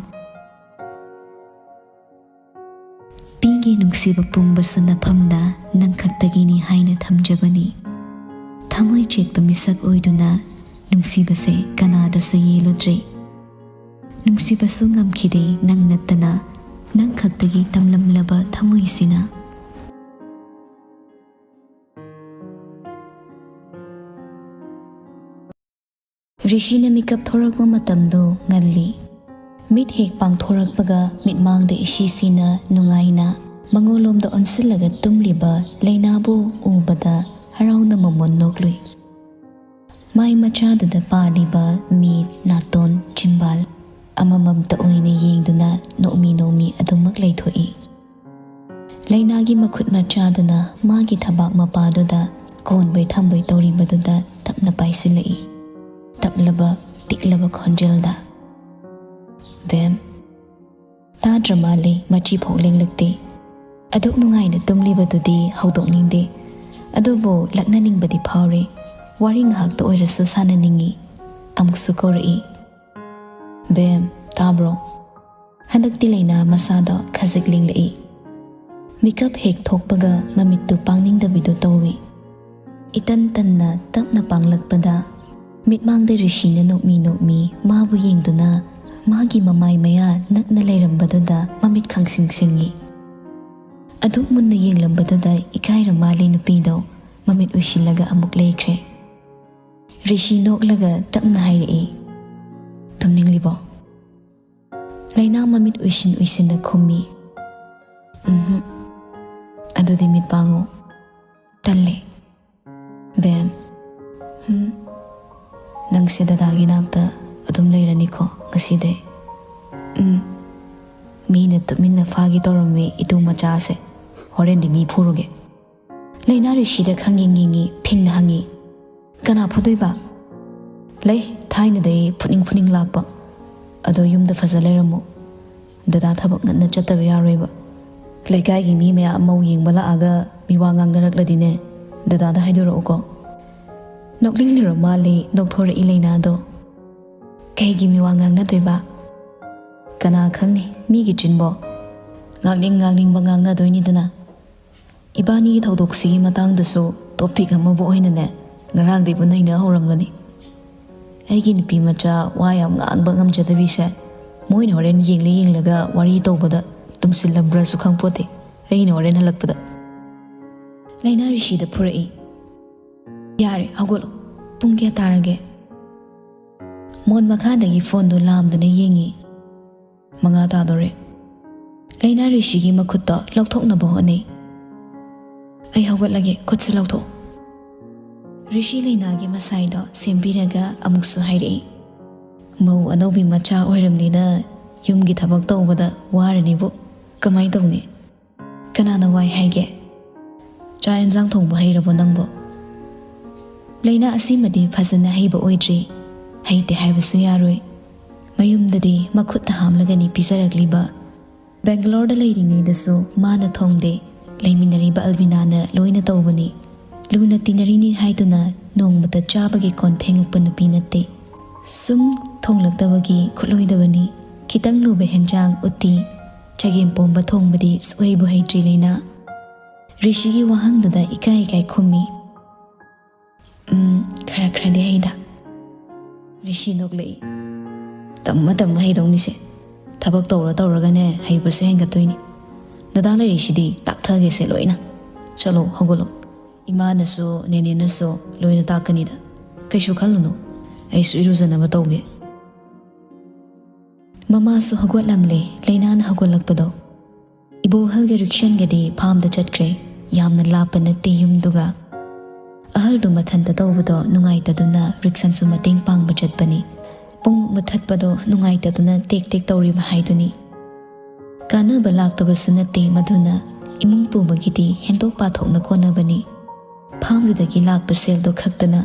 ꯄꯤꯒꯦ ꯅꯨꯡꯁꯤꯕ ꯄꯨꯝꯕꯁꯨ ꯅꯐꯝꯗ, ꯅꯪ ꯈꯛꯇꯒꯤꯅꯤ ꯍꯥꯏꯅ ꯊꯝꯖꯕꯅꯤ꯫ ꯊꯃꯣꯏ ꯆꯦꯠꯄ ꯃꯤꯁꯛ ꯑꯣꯏꯗꯨꯅ ꯅꯨꯡꯁꯤꯕꯁꯦ ꯀꯅꯥꯗꯁꯨ ꯌꯦꯜꯂꯨꯗ꯭ꯔꯦ꯫ ꯅꯨꯡꯁꯤꯕꯁꯨ ꯉꯝꯈꯤꯗꯦ ꯅꯪ ꯅꯠꯇꯅ, ꯅꯪ ꯈꯛꯇꯒꯤ ꯇꯝꯂꯝꯂꯕ ꯊꯃꯣꯏꯁꯤꯅ꯫ ꯔꯤꯁꯤꯅ ꯃꯤꯀꯞ ꯊꯣꯔꯛꯄ ꯃꯇꯝꯗꯨ ꯉꯜꯂꯤ꯫ ꯃꯤꯠ ꯍꯦꯛ ꯄꯥꯡꯊꯣꯔꯛꯄꯒ ꯃꯤꯠꯃꯥꯡꯗ ꯏꯁꯤꯁꯤꯅ ꯅꯨꯡꯉꯥꯏꯅ ꯃꯉꯣꯟꯂꯣꯝꯗ ꯑꯣꯟꯁꯤꯜꯂꯒ ꯇꯨꯝꯂꯤꯕ ꯂꯩꯅꯥꯕꯨ ꯎꯕꯗ ꯍꯔꯥꯎꯅ ꯃꯃꯣꯟ ꯅꯣꯛꯂꯨꯏ꯫ ꯃꯥꯏ ꯃꯆꯥꯗꯨꯗ ꯄꯥꯜꯂꯤꯕ ꯃꯤꯠ, ꯅꯥꯇꯣꯟ, ꯆꯤꯝꯕꯥꯜ ꯑꯃꯃꯝꯇ ꯑꯣꯏꯅ ꯌꯦꯡꯗꯨꯅ ꯅꯣꯛꯃꯤ ꯅꯣꯛꯃꯤ ꯑꯗꯨꯃꯛ ꯂꯩꯊꯣꯛꯏ꯫ ꯂꯩꯅꯥꯒꯤ ꯃꯈꯨꯠ ꯃꯆꯥꯗꯨꯅ ꯃꯥꯒꯤ ꯊꯕꯥꯛ ꯃꯄꯥꯗꯨꯗ ꯀꯣꯟꯕꯣꯏ ꯊꯝꯕꯣꯏ ꯇꯧꯔꯤꯕꯗꯨꯗ ꯇꯞꯅ ꯄꯥꯏꯁꯤꯜꯂꯛꯏ꯫ ꯇꯞꯂꯕ, ꯄꯤꯛꯂꯕ ꯈꯣꯟꯖꯦꯜꯗ, "ꯕꯦꯝ, ꯇꯥꯗ꯭ꯔ ꯃꯥꯜꯂꯦ, ꯃꯆꯤ ꯐꯥꯎ ꯂꯦꯡꯂꯛꯇꯦ꯫ ꯑꯗꯨꯛ ꯅꯨꯡꯉꯥꯏꯅ ꯇꯨꯝꯂꯤꯕꯗꯨꯗꯤ ꯍꯧꯗꯣꯛꯅꯤꯡꯗꯦ꯫ ꯑꯗꯨꯕꯨ ꯂꯛꯅꯅꯤꯡꯕꯗꯤ ꯐꯥꯎꯔꯦ꯫ ꯋꯥꯔꯤ ꯉꯥꯏꯍꯥꯛꯇ ꯑꯣꯏꯔꯁꯨ ꯁꯥꯟꯅꯅꯤꯡꯏ꯫" ꯑꯃꯨꯛꯁꯨ ꯀꯧꯔꯛꯏ, "ꯕꯦꯝ, ꯇꯥꯕ꯭ꯔꯣ?" ꯍꯟꯗꯛꯇꯤ ꯂꯩꯅꯥ ꯃꯁꯥꯗꯣ ꯈꯖꯤꯛ ꯂꯦꯡꯂꯛꯏ꯫ ꯃꯤꯀꯞ ꯍꯦꯛ ꯊꯣꯛꯄꯒ ꯃꯃꯤꯠꯇꯨ ꯄꯥꯡꯅꯤꯡꯗꯕꯤꯗꯨ ꯇꯧꯏ꯫ ꯏꯇꯟ ꯇꯟꯅ ꯇꯞꯅ ꯄꯥꯡꯂꯛꯄꯗ ꯃꯤꯠꯃꯥꯡꯗ ꯔꯤꯁꯤꯅ ꯅꯣꯛꯃꯤ ꯅꯣꯛꯃꯤ ꯃꯥꯕꯨ ꯌꯦꯡꯗꯨꯅ ꯃꯥꯒꯤ ꯃꯃꯥꯏ ꯃꯌꯥ ꯅꯛꯅ ꯂꯩꯔꯝꯕꯗꯨꯗ ꯃꯃꯤꯠ ꯈꯪꯁꯤꯡ ꯁꯤꯡꯏ꯫ ꯑꯗꯨꯛ ꯃꯨꯟꯅ ꯌꯦꯡꯂꯝꯕꯗꯨꯗ ꯏꯀꯥꯏꯔ ꯃꯥꯜꯂꯦ ꯅꯨꯄꯤꯗꯣ꯫ ꯃꯃꯤꯠ ꯎꯏꯁꯤꯜꯂꯒ ꯑꯃꯨꯛ ꯂꯩꯈ꯭ꯔꯦ꯫ ꯔꯤꯁꯤ ꯅꯣꯛꯂꯒ ꯇꯞꯅ ꯍꯥꯏꯔꯛꯏ, "ꯇꯨꯝꯅꯤꯡꯂꯤꯕꯣ?" ꯂꯩꯅꯥ ꯃꯃꯤꯠ ꯎꯏꯁꯤꯟ ꯎꯏꯁꯤꯟꯅ ꯈꯨꯝꯃꯤ, "ꯎꯝꯍꯨꯝ꯫ ꯑꯗꯨꯗꯤ ꯃꯤꯠ ꯄꯥꯡꯉꯨ꯫" "ꯇꯜꯂꯦ꯫" "ꯕꯦꯝ, ꯍꯨꯝ, ꯅꯪꯁꯦ ꯗꯗꯥꯒꯤ ꯅꯥꯛꯇ ꯑꯗꯨꯝ ꯂꯩꯔꯅꯤꯀꯣ ꯉꯁꯤꯗꯩ?" "ꯎꯝ꯫ ꯃꯤꯅ ꯇꯨꯃꯤꯟꯅ ꯐꯥꯒꯦ ꯇꯧꯔꯝꯃꯤ ꯏꯇꯨ ꯃꯆꯥꯁꯦ꯫ ꯍꯣꯔꯦꯟꯗꯤ ꯃꯤ ꯐꯨꯔꯨꯒꯦ꯫" ꯂꯩꯅꯥ ꯔꯤꯁꯤꯗ ꯈꯪꯌꯦꯡ ꯌꯦꯡꯉꯤ, ꯐꯤꯡꯅ ꯍꯪꯉꯤ, "ꯀꯅꯥ ꯐꯨꯗꯣꯏꯕ?" "ꯂꯩ, ꯊꯥꯏꯅꯗꯩ ꯐꯨꯅꯤꯡ ꯐꯨꯅꯤꯡ ꯂꯥꯛꯄ꯫ ꯑꯗꯣ ꯌꯨꯝꯗ ꯐꯖ ꯂꯩꯔꯝꯃꯨ꯫ ꯗꯗꯥ ꯊꯕꯛ ꯉꯟꯅ ꯆꯠꯇꯕ ꯌꯥꯔꯣꯏꯕ꯫ ꯂꯩꯀꯥꯏꯒꯤ ꯃꯤ ꯃꯌꯥꯝ ꯃꯧ ꯌꯦꯡꯕ ꯂꯥꯛꯑꯒ ꯃꯤꯋꯥ ꯉꯥꯡꯅꯔꯛꯂꯗꯤꯅꯦ, ꯗꯗꯥꯗ ꯍꯥꯏꯗꯣꯔꯛꯎꯀꯣ꯫" ꯅꯣꯛꯅꯤꯡꯂꯨꯔ ꯃꯥꯜꯂꯦ ꯅꯣꯛꯊꯣꯔꯛꯏ ꯂꯩꯅꯥꯗꯣ꯫ "ꯀꯩꯒꯤ ꯃꯤꯋꯥ ꯉꯥꯡꯅꯗꯣꯏꯕ?" "ꯀꯅꯥ ꯈꯪꯅꯤ, ꯃꯤꯒꯤ ꯆꯤꯟꯕꯣ꯫ ꯉꯥꯡꯅꯤꯡ ꯉꯥꯡꯅꯤꯡꯕ ꯉꯥꯡꯅꯗꯣꯏꯅꯤꯗꯅ꯫ ꯏꯕꯥꯅꯤꯒꯤ ꯊꯧꯗꯣꯛꯁꯤꯒꯤ ꯃꯇꯥꯡꯗꯁꯨ ꯇꯣꯄꯤꯛ ꯑꯃꯕꯨ ꯑꯣꯏꯅꯅꯦ, ꯉꯔꯥꯡꯗꯩꯕꯨ ꯅꯩꯅ ꯍꯧꯔꯝꯒꯅꯤ꯫ ꯑꯩꯒꯤ ꯅꯨꯄꯤ ꯃꯆꯥ ꯋꯥ ꯌꯥꯝ ꯉꯥꯡꯕ ꯉꯝꯖꯗꯕꯤꯁꯦ, ꯃꯣꯏꯅ ꯍꯣꯔꯦꯟ ꯌꯦꯡꯂ ꯌꯦꯡꯂꯒ ꯋꯥꯔꯤ ꯇꯧꯕꯗ ꯇꯨꯝꯁꯤꯜꯂꯝꯕ꯭ꯔꯁꯨ ꯈꯪꯄꯣꯠꯇꯦ, ꯑꯩꯅ ꯍꯣꯔꯦꯟ ꯍꯜꯂꯛꯄꯗ꯫" ꯂꯩꯅꯥ ꯔꯤꯁꯤꯗ ꯐꯨꯔꯛꯏ, "ꯌꯥꯔꯦ, ꯍꯧꯒꯠꯂꯣ꯫ ꯄꯨꯡ ꯀꯌꯥ ꯇꯥꯔꯒꯦ?" ꯃꯣꯟ ꯃꯈꯥꯗꯒꯤ ꯐꯣꯟꯗꯨ ꯂꯥꯝꯗꯨꯅ ꯌꯦꯡꯉꯤ꯫ "ꯃꯉꯥ ꯇꯥꯗꯣꯔꯦ꯫" ꯂꯩꯅꯥ ꯔꯤꯁꯤꯒꯤ ꯃꯈꯨꯠꯇꯣ ꯂꯧꯊꯣꯛꯅꯕ ꯍꯣꯠꯅꯩ꯫ "ꯑꯩ ꯍꯧꯒꯠꯂꯒꯦ, ꯈꯨꯠꯁꯦ ꯂꯧꯊꯣꯛꯑꯣ꯫" ꯔꯤꯁꯤ ꯂꯩꯅꯥꯒꯤ ꯃꯁꯥꯏꯗꯣ ꯁꯦꯝꯕꯤꯔꯒ ꯑꯃꯨꯛꯁꯨ ꯍꯥꯏꯔꯛꯏ, "ꯃꯧ ꯑꯅꯧꯕꯤ ꯃꯆꯥ ꯑꯣꯏꯔꯝꯅꯤꯅ ꯌꯨꯝꯒꯤ ꯊꯕꯛ ꯇꯧꯕꯗ ꯋꯥꯔꯅꯤꯕꯨ꯫ ꯀꯃꯥꯏ ꯇꯧꯅꯤ? ꯀꯅꯥꯅ ꯋꯥꯏ ꯍꯥꯏꯒꯦ? ꯆꯥꯛ ꯌꯦꯟꯁꯥꯡ ꯊꯣꯡꯕ ꯍꯩꯔꯕꯣ ꯅꯪꯕꯣ?" ꯂꯩꯅꯥ ꯑꯁꯤꯃꯗꯤ ꯐꯖꯅ ꯍꯩꯕ ꯑꯣꯏꯗ꯭ꯔꯤ꯫ ꯍꯩꯇꯦ ꯍꯥꯏꯕꯁꯨ ꯌꯥꯔꯣꯏ꯫ ꯃꯌꯨꯝꯗꯗꯤ ꯃꯈꯨꯠꯇ ꯍꯥꯝꯂꯒꯅꯤ ꯄꯤꯖꯔꯛꯂꯤꯕ꯫ ꯕꯦꯡꯒꯂꯣꯔꯗ ꯂꯩꯔꯤꯉꯩꯗꯁꯨ ꯃꯥꯅ ꯊꯣꯡꯗꯦ꯫ ꯂꯩꯃꯤꯟꯅꯔꯤꯕ ꯑꯜꯕꯤꯅꯥꯅ ꯂꯣꯏꯅ ꯇꯧꯕꯅꯤ꯫ ꯂꯨꯅ ꯇꯤꯟꯅꯔꯤꯅꯤ ꯍꯥꯏꯗꯨꯅ ꯅꯣꯡꯃꯇ ꯆꯥꯕꯒꯤ ꯀꯣꯟ ꯐꯦꯡꯉꯛꯄ ꯅꯨꯄꯤ ꯅꯠꯇꯦ꯫ ꯁꯨꯝ ꯊꯣꯡꯂꯛꯇꯕꯒꯤ ꯈꯨꯠꯂꯣꯏꯗꯕꯅꯤ꯫ ꯈꯤꯇꯪ ꯂꯨꯕ ꯍꯦꯟꯖꯥꯡ, ꯎꯇꯤ, ꯆꯒꯦꯝ ꯄꯣꯝꯕ ꯊꯣꯡꯕꯗꯤ ꯁꯨꯛꯍꯩꯕꯨ ꯍꯩꯇ꯭ꯔꯤ ꯂꯩꯅꯥ꯫ ꯔꯤꯁꯤꯒꯤ ꯋꯥꯍꯪꯗꯨꯗ ꯏꯀꯥꯏ ꯏꯀꯥꯏ ꯈꯨꯝꯃꯤ꯫ "ꯎꯝ, ꯈꯔ ꯈꯔꯗꯤ ꯍꯩꯗ꯫" ꯔꯤꯁꯤ ꯅꯣꯛꯂꯛꯏ꯫ "ꯇꯝꯃ ꯇꯝꯃ ꯍꯩꯗꯧꯅꯤꯁꯦ꯫ ꯊꯕꯛ ꯇꯧꯔ ꯇꯧꯔꯒꯅꯦ ꯍꯩꯕꯁꯨ ꯍꯦꯟꯒꯠꯇꯣꯏꯅꯤ꯫ ꯗꯗꯥ ꯂꯩꯔꯤꯁꯤꯗꯤ ꯇꯥꯛꯊꯒꯦꯁꯦ ꯂꯣꯏꯅ꯫ ꯆꯠꯂꯣ, ꯍꯧꯒꯠꯂꯣ꯫ ꯏꯃꯥꯅꯁꯨ ꯅꯦꯅꯦꯅꯁꯨ ꯂꯣꯏꯅ ꯇꯥꯛꯀꯅꯤꯗ꯫ ꯀꯩꯁꯨ ꯈꯜꯂꯨꯅꯨ꯫ ꯑꯩꯁꯨ ꯏꯔꯨꯖꯅꯕ ꯇꯧꯒꯦ꯫" ꯃꯃꯥꯁꯨ ꯍꯧꯒꯠꯂꯝꯂꯦ꯫ ꯂꯩꯅꯥꯅ ꯍꯧꯒꯠꯂꯛꯄꯗꯣ ꯏꯕꯣꯍꯜꯒ ꯔꯤꯛꯁꯟꯒꯗꯤ ꯐꯥꯝꯗ ꯆꯠꯈ꯭ꯔꯦ꯫ ꯌꯥꯝꯅ ꯂꯥꯞꯄ ꯅꯠꯇꯦ ꯌꯨꯝꯗꯨꯒ꯫ ꯑꯍꯜꯗꯨ ꯃꯊꯟꯇ ꯇꯧꯕꯗꯣ ꯅꯨꯡꯉꯥꯏꯇꯗꯨꯅ ꯔꯤꯛꯁꯟꯁꯨ ꯃꯇꯦꯡ ꯄꯥꯡꯕ ꯆꯠꯄꯅꯤ꯫ ꯄꯨꯡ ꯃꯨꯊꯠꯄꯗꯣ ꯅꯨꯡꯉꯥꯏꯇꯗꯨꯅ ꯇꯦꯛ ꯇꯦꯛ ꯇꯧꯔꯤꯕ ꯍꯥꯏꯗꯨꯅꯤ꯫ ꯀꯥꯟꯅꯕ ꯂꯥꯛꯇꯕꯁꯨ ꯅꯠꯇꯦ ꯃꯗꯨꯅ꯫ ꯏꯃꯨꯡ ꯄꯨꯕꯒꯤꯗꯤ ꯍꯦꯟꯗꯣꯛ ꯄꯥꯊꯣꯛꯅ ꯀꯣꯟꯅꯕꯅꯤ꯫ ꯐꯥꯝꯗꯨꯗꯒꯤ ꯂꯥꯛꯄ ꯁꯦꯜꯗꯣ ꯈꯛꯇꯅ꯫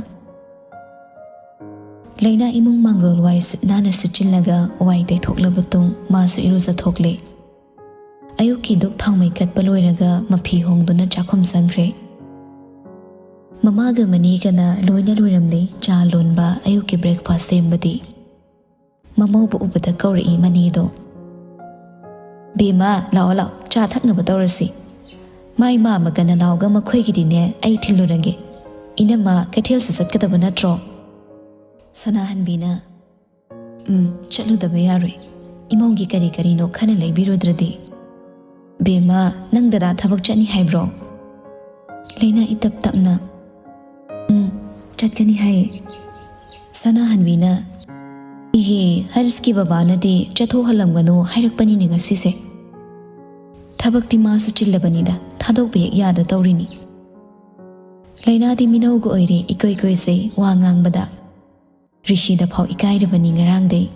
ꯂꯩꯅꯥ ꯏꯃꯨꯡ ꯃꯥꯡꯒꯣꯜ ꯋꯥꯏ ꯁꯤꯠ ꯅꯥꯟꯅ ꯁꯤꯠꯆꯤꯜꯂꯒ ꯋꯥꯏ ꯇꯩꯊꯣꯛꯂꯕ ꯇꯨꯡ ꯃꯥꯁꯨ ꯏꯔꯨꯖꯊꯣꯛꯂꯦ꯫ ꯑꯌꯨꯛꯀꯤ ꯙꯨꯛ ꯊꯥꯎꯃꯩ ꯀꯠꯄ ꯂꯣꯏꯔꯒ ꯃꯐꯤ ꯍꯣꯡꯗꯨꯅ ꯆꯥꯛꯈꯨꯝ ꯆꯪꯈ꯭ꯔꯦ꯫ ꯃꯃꯥꯒ ꯃꯅꯦꯒꯅ ꯂꯣꯏꯅ ꯂꯣꯏꯔꯝꯂꯦ ꯆꯥ ꯂꯣꯟꯕ, ꯑꯌꯨꯛꯀꯤ ꯕ꯭ꯔꯦꯛꯐꯥꯁ ꯁꯦꯝꯕꯗꯤ꯫ ꯃꯃꯧꯕꯨ ꯎꯕꯗ ꯀꯧꯔꯛꯏ ꯃꯅꯦꯗꯣ꯫ "ꯕꯦꯝꯃ, ꯂꯥꯛꯑꯣ ꯂꯥꯛꯑꯣ, ꯆꯥ ꯊꯛꯅꯕ ꯇꯧꯔꯁꯤ꯫ ꯃꯥꯏ ꯃꯥꯃꯒ ꯅꯅꯥꯎꯒ ꯃꯈꯣꯏꯒꯤꯗꯤꯅꯦ ꯑꯩ ꯊꯤꯜꯂꯨꯔꯒꯦ꯫ ꯏꯅꯝꯃ, ꯀꯩꯊꯦꯜꯁꯨ ꯆꯠꯀꯗꯕ ꯅꯠꯇ꯭ꯔꯣ?" ꯁꯅꯥꯍꯟꯕꯤꯅ, "ꯎꯝ, ꯆꯠꯂꯨꯗꯕ ꯌꯥꯔꯣꯏ꯫ ꯏꯃꯧꯒꯤ ꯀꯔꯤ ꯀꯔꯤꯅꯣ ꯈꯔ ꯂꯩꯕꯤꯔꯨꯗ꯭ꯔꯗꯤ꯫" "ꯕꯦꯝꯃ, ꯅꯪ ꯗꯗꯥ ꯊꯕꯛ ꯆꯠꯅꯤ ꯍꯥꯏꯕ꯭ꯔꯣ?" ꯂꯩꯅꯥ ꯏꯇꯞ ꯇꯞꯅ, "ꯎꯝ, ꯆꯠꯀꯅꯤ ꯍꯥꯏꯌꯦ꯫" ꯁꯅꯥꯍꯟꯕꯤꯅ, "ꯏꯍꯦ, ꯍꯔꯁꯀꯤ ꯕꯕꯥꯅꯗꯤ ꯆꯠꯊꯣꯛꯍꯜꯂꯝꯒꯅꯨ ꯍꯥꯏꯔꯛꯄꯅꯤꯅꯦ ꯉꯁꯤꯁꯦ꯫ ꯊꯕꯛꯇꯤ ꯃꯥꯁꯨ ꯆꯤꯜꯂꯕꯅꯤꯗ, ꯊꯥꯗꯣꯛꯄ ꯍꯦꯛ ꯌꯥꯗ ꯇꯧꯔꯤꯅꯤ꯫ ꯂꯩꯅꯥꯗꯤ ꯃꯤꯅꯧꯒ ꯑꯣꯏꯔꯦ, ꯏꯀꯣꯏ ꯀꯣꯏꯖꯩ ꯋꯥ ꯉꯥꯡꯕꯗ꯫ ꯔꯤꯁꯤꯗ ꯐꯥꯎ ꯏꯀꯥꯏꯔꯕꯅꯤ ꯉꯔꯥꯡꯗꯩ꯫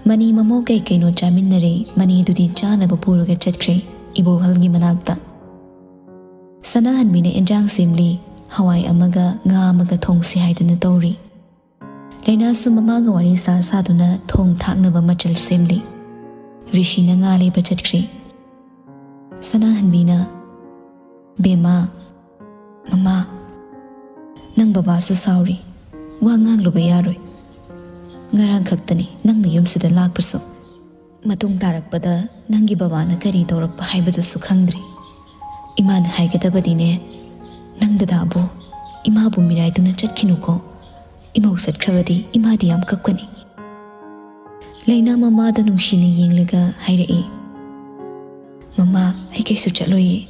ꯃꯅꯤ ꯃꯃꯧ ꯀꯩ ꯀꯩꯅꯣ ꯆꯥꯃꯤꯟꯅꯔꯦ, ꯃꯅꯤꯗꯨꯗꯤ ꯆꯥꯅꯕ ꯄꯨꯔꯒ ꯆꯠꯈ꯭ꯔꯦ ꯏꯕꯣꯍꯜꯒꯤ ꯃꯅꯥꯛꯇ꯫ ꯁꯅꯥꯍꯟꯕꯤꯅ ꯑꯦꯟꯖꯥꯡ ꯁꯦꯝꯂꯤ, ꯍꯋꯥꯏ ꯑꯃꯒ ꯉꯥ ꯑꯃꯒ ꯊꯣꯡꯁꯤ ꯍꯥꯏꯗꯨꯅ ꯇꯧꯔꯤ꯫ ꯂꯩꯅꯥꯁꯨ ꯃꯃꯥꯒ ꯋꯥꯔꯤ ꯁꯥ ꯁꯥꯗꯨꯅ ꯊꯣꯡ ꯊꯥꯛꯅꯕ ꯃꯆꯜ ꯁꯦꯝꯂꯤ꯫ ꯔꯤꯁꯤꯅ ꯉꯥ ꯂꯩꯕ ꯆꯠꯈ꯭ꯔꯦ꯫ ꯁꯅꯥꯍꯟꯕꯤꯅ, "ꯕꯦꯝꯃ, ꯃꯃꯥ, ꯅꯪ ꯕꯕꯥꯁꯨ ꯁꯥꯎꯔꯤ, ꯋꯥ ꯉꯥꯡꯂꯨꯕ ꯌꯥꯔꯣꯏ꯫ ꯉꯔꯥꯡ ꯈꯛꯇꯅꯤ ꯅꯪꯅ ꯌꯨꯝꯁꯤꯗ ꯂꯥꯛꯄꯁꯨ꯫ ꯃꯇꯨꯡ ꯇꯥꯔꯛꯄꯗ ꯅꯪꯒꯤ ꯕꯕꯥꯅ ꯀꯔꯤ ꯇꯧꯔꯛꯄ ꯍꯥꯏꯕꯗꯨꯁꯨ ꯈꯪꯗ꯭ꯔꯤ꯫ ꯏꯃꯥꯅ ꯍꯥꯏꯒꯗꯕꯗꯤꯅꯦ, ꯅꯪ ꯗꯗꯥꯕꯨ, ꯏꯃꯥꯕꯨ ꯃꯤꯔꯥꯏꯗꯨꯅ ꯆꯠꯈꯤꯅꯨꯀꯣ꯫ ꯏꯃꯧ ꯆꯠꯈ꯭ꯔꯕꯗꯤ ꯏꯃꯥꯗꯤ ꯌꯥꯝ ꯀꯞꯀꯅꯤ꯫" ꯂꯩꯅꯥ ꯃꯃꯥꯗ ꯅꯨꯡꯁꯤꯅ ꯌꯦꯡꯂꯒ ꯍꯥꯏꯔꯛꯏ, "ꯃꯃꯥ, ꯑꯩ ꯀꯩꯁꯨ ꯆꯠꯂꯣꯏꯌꯦ꯫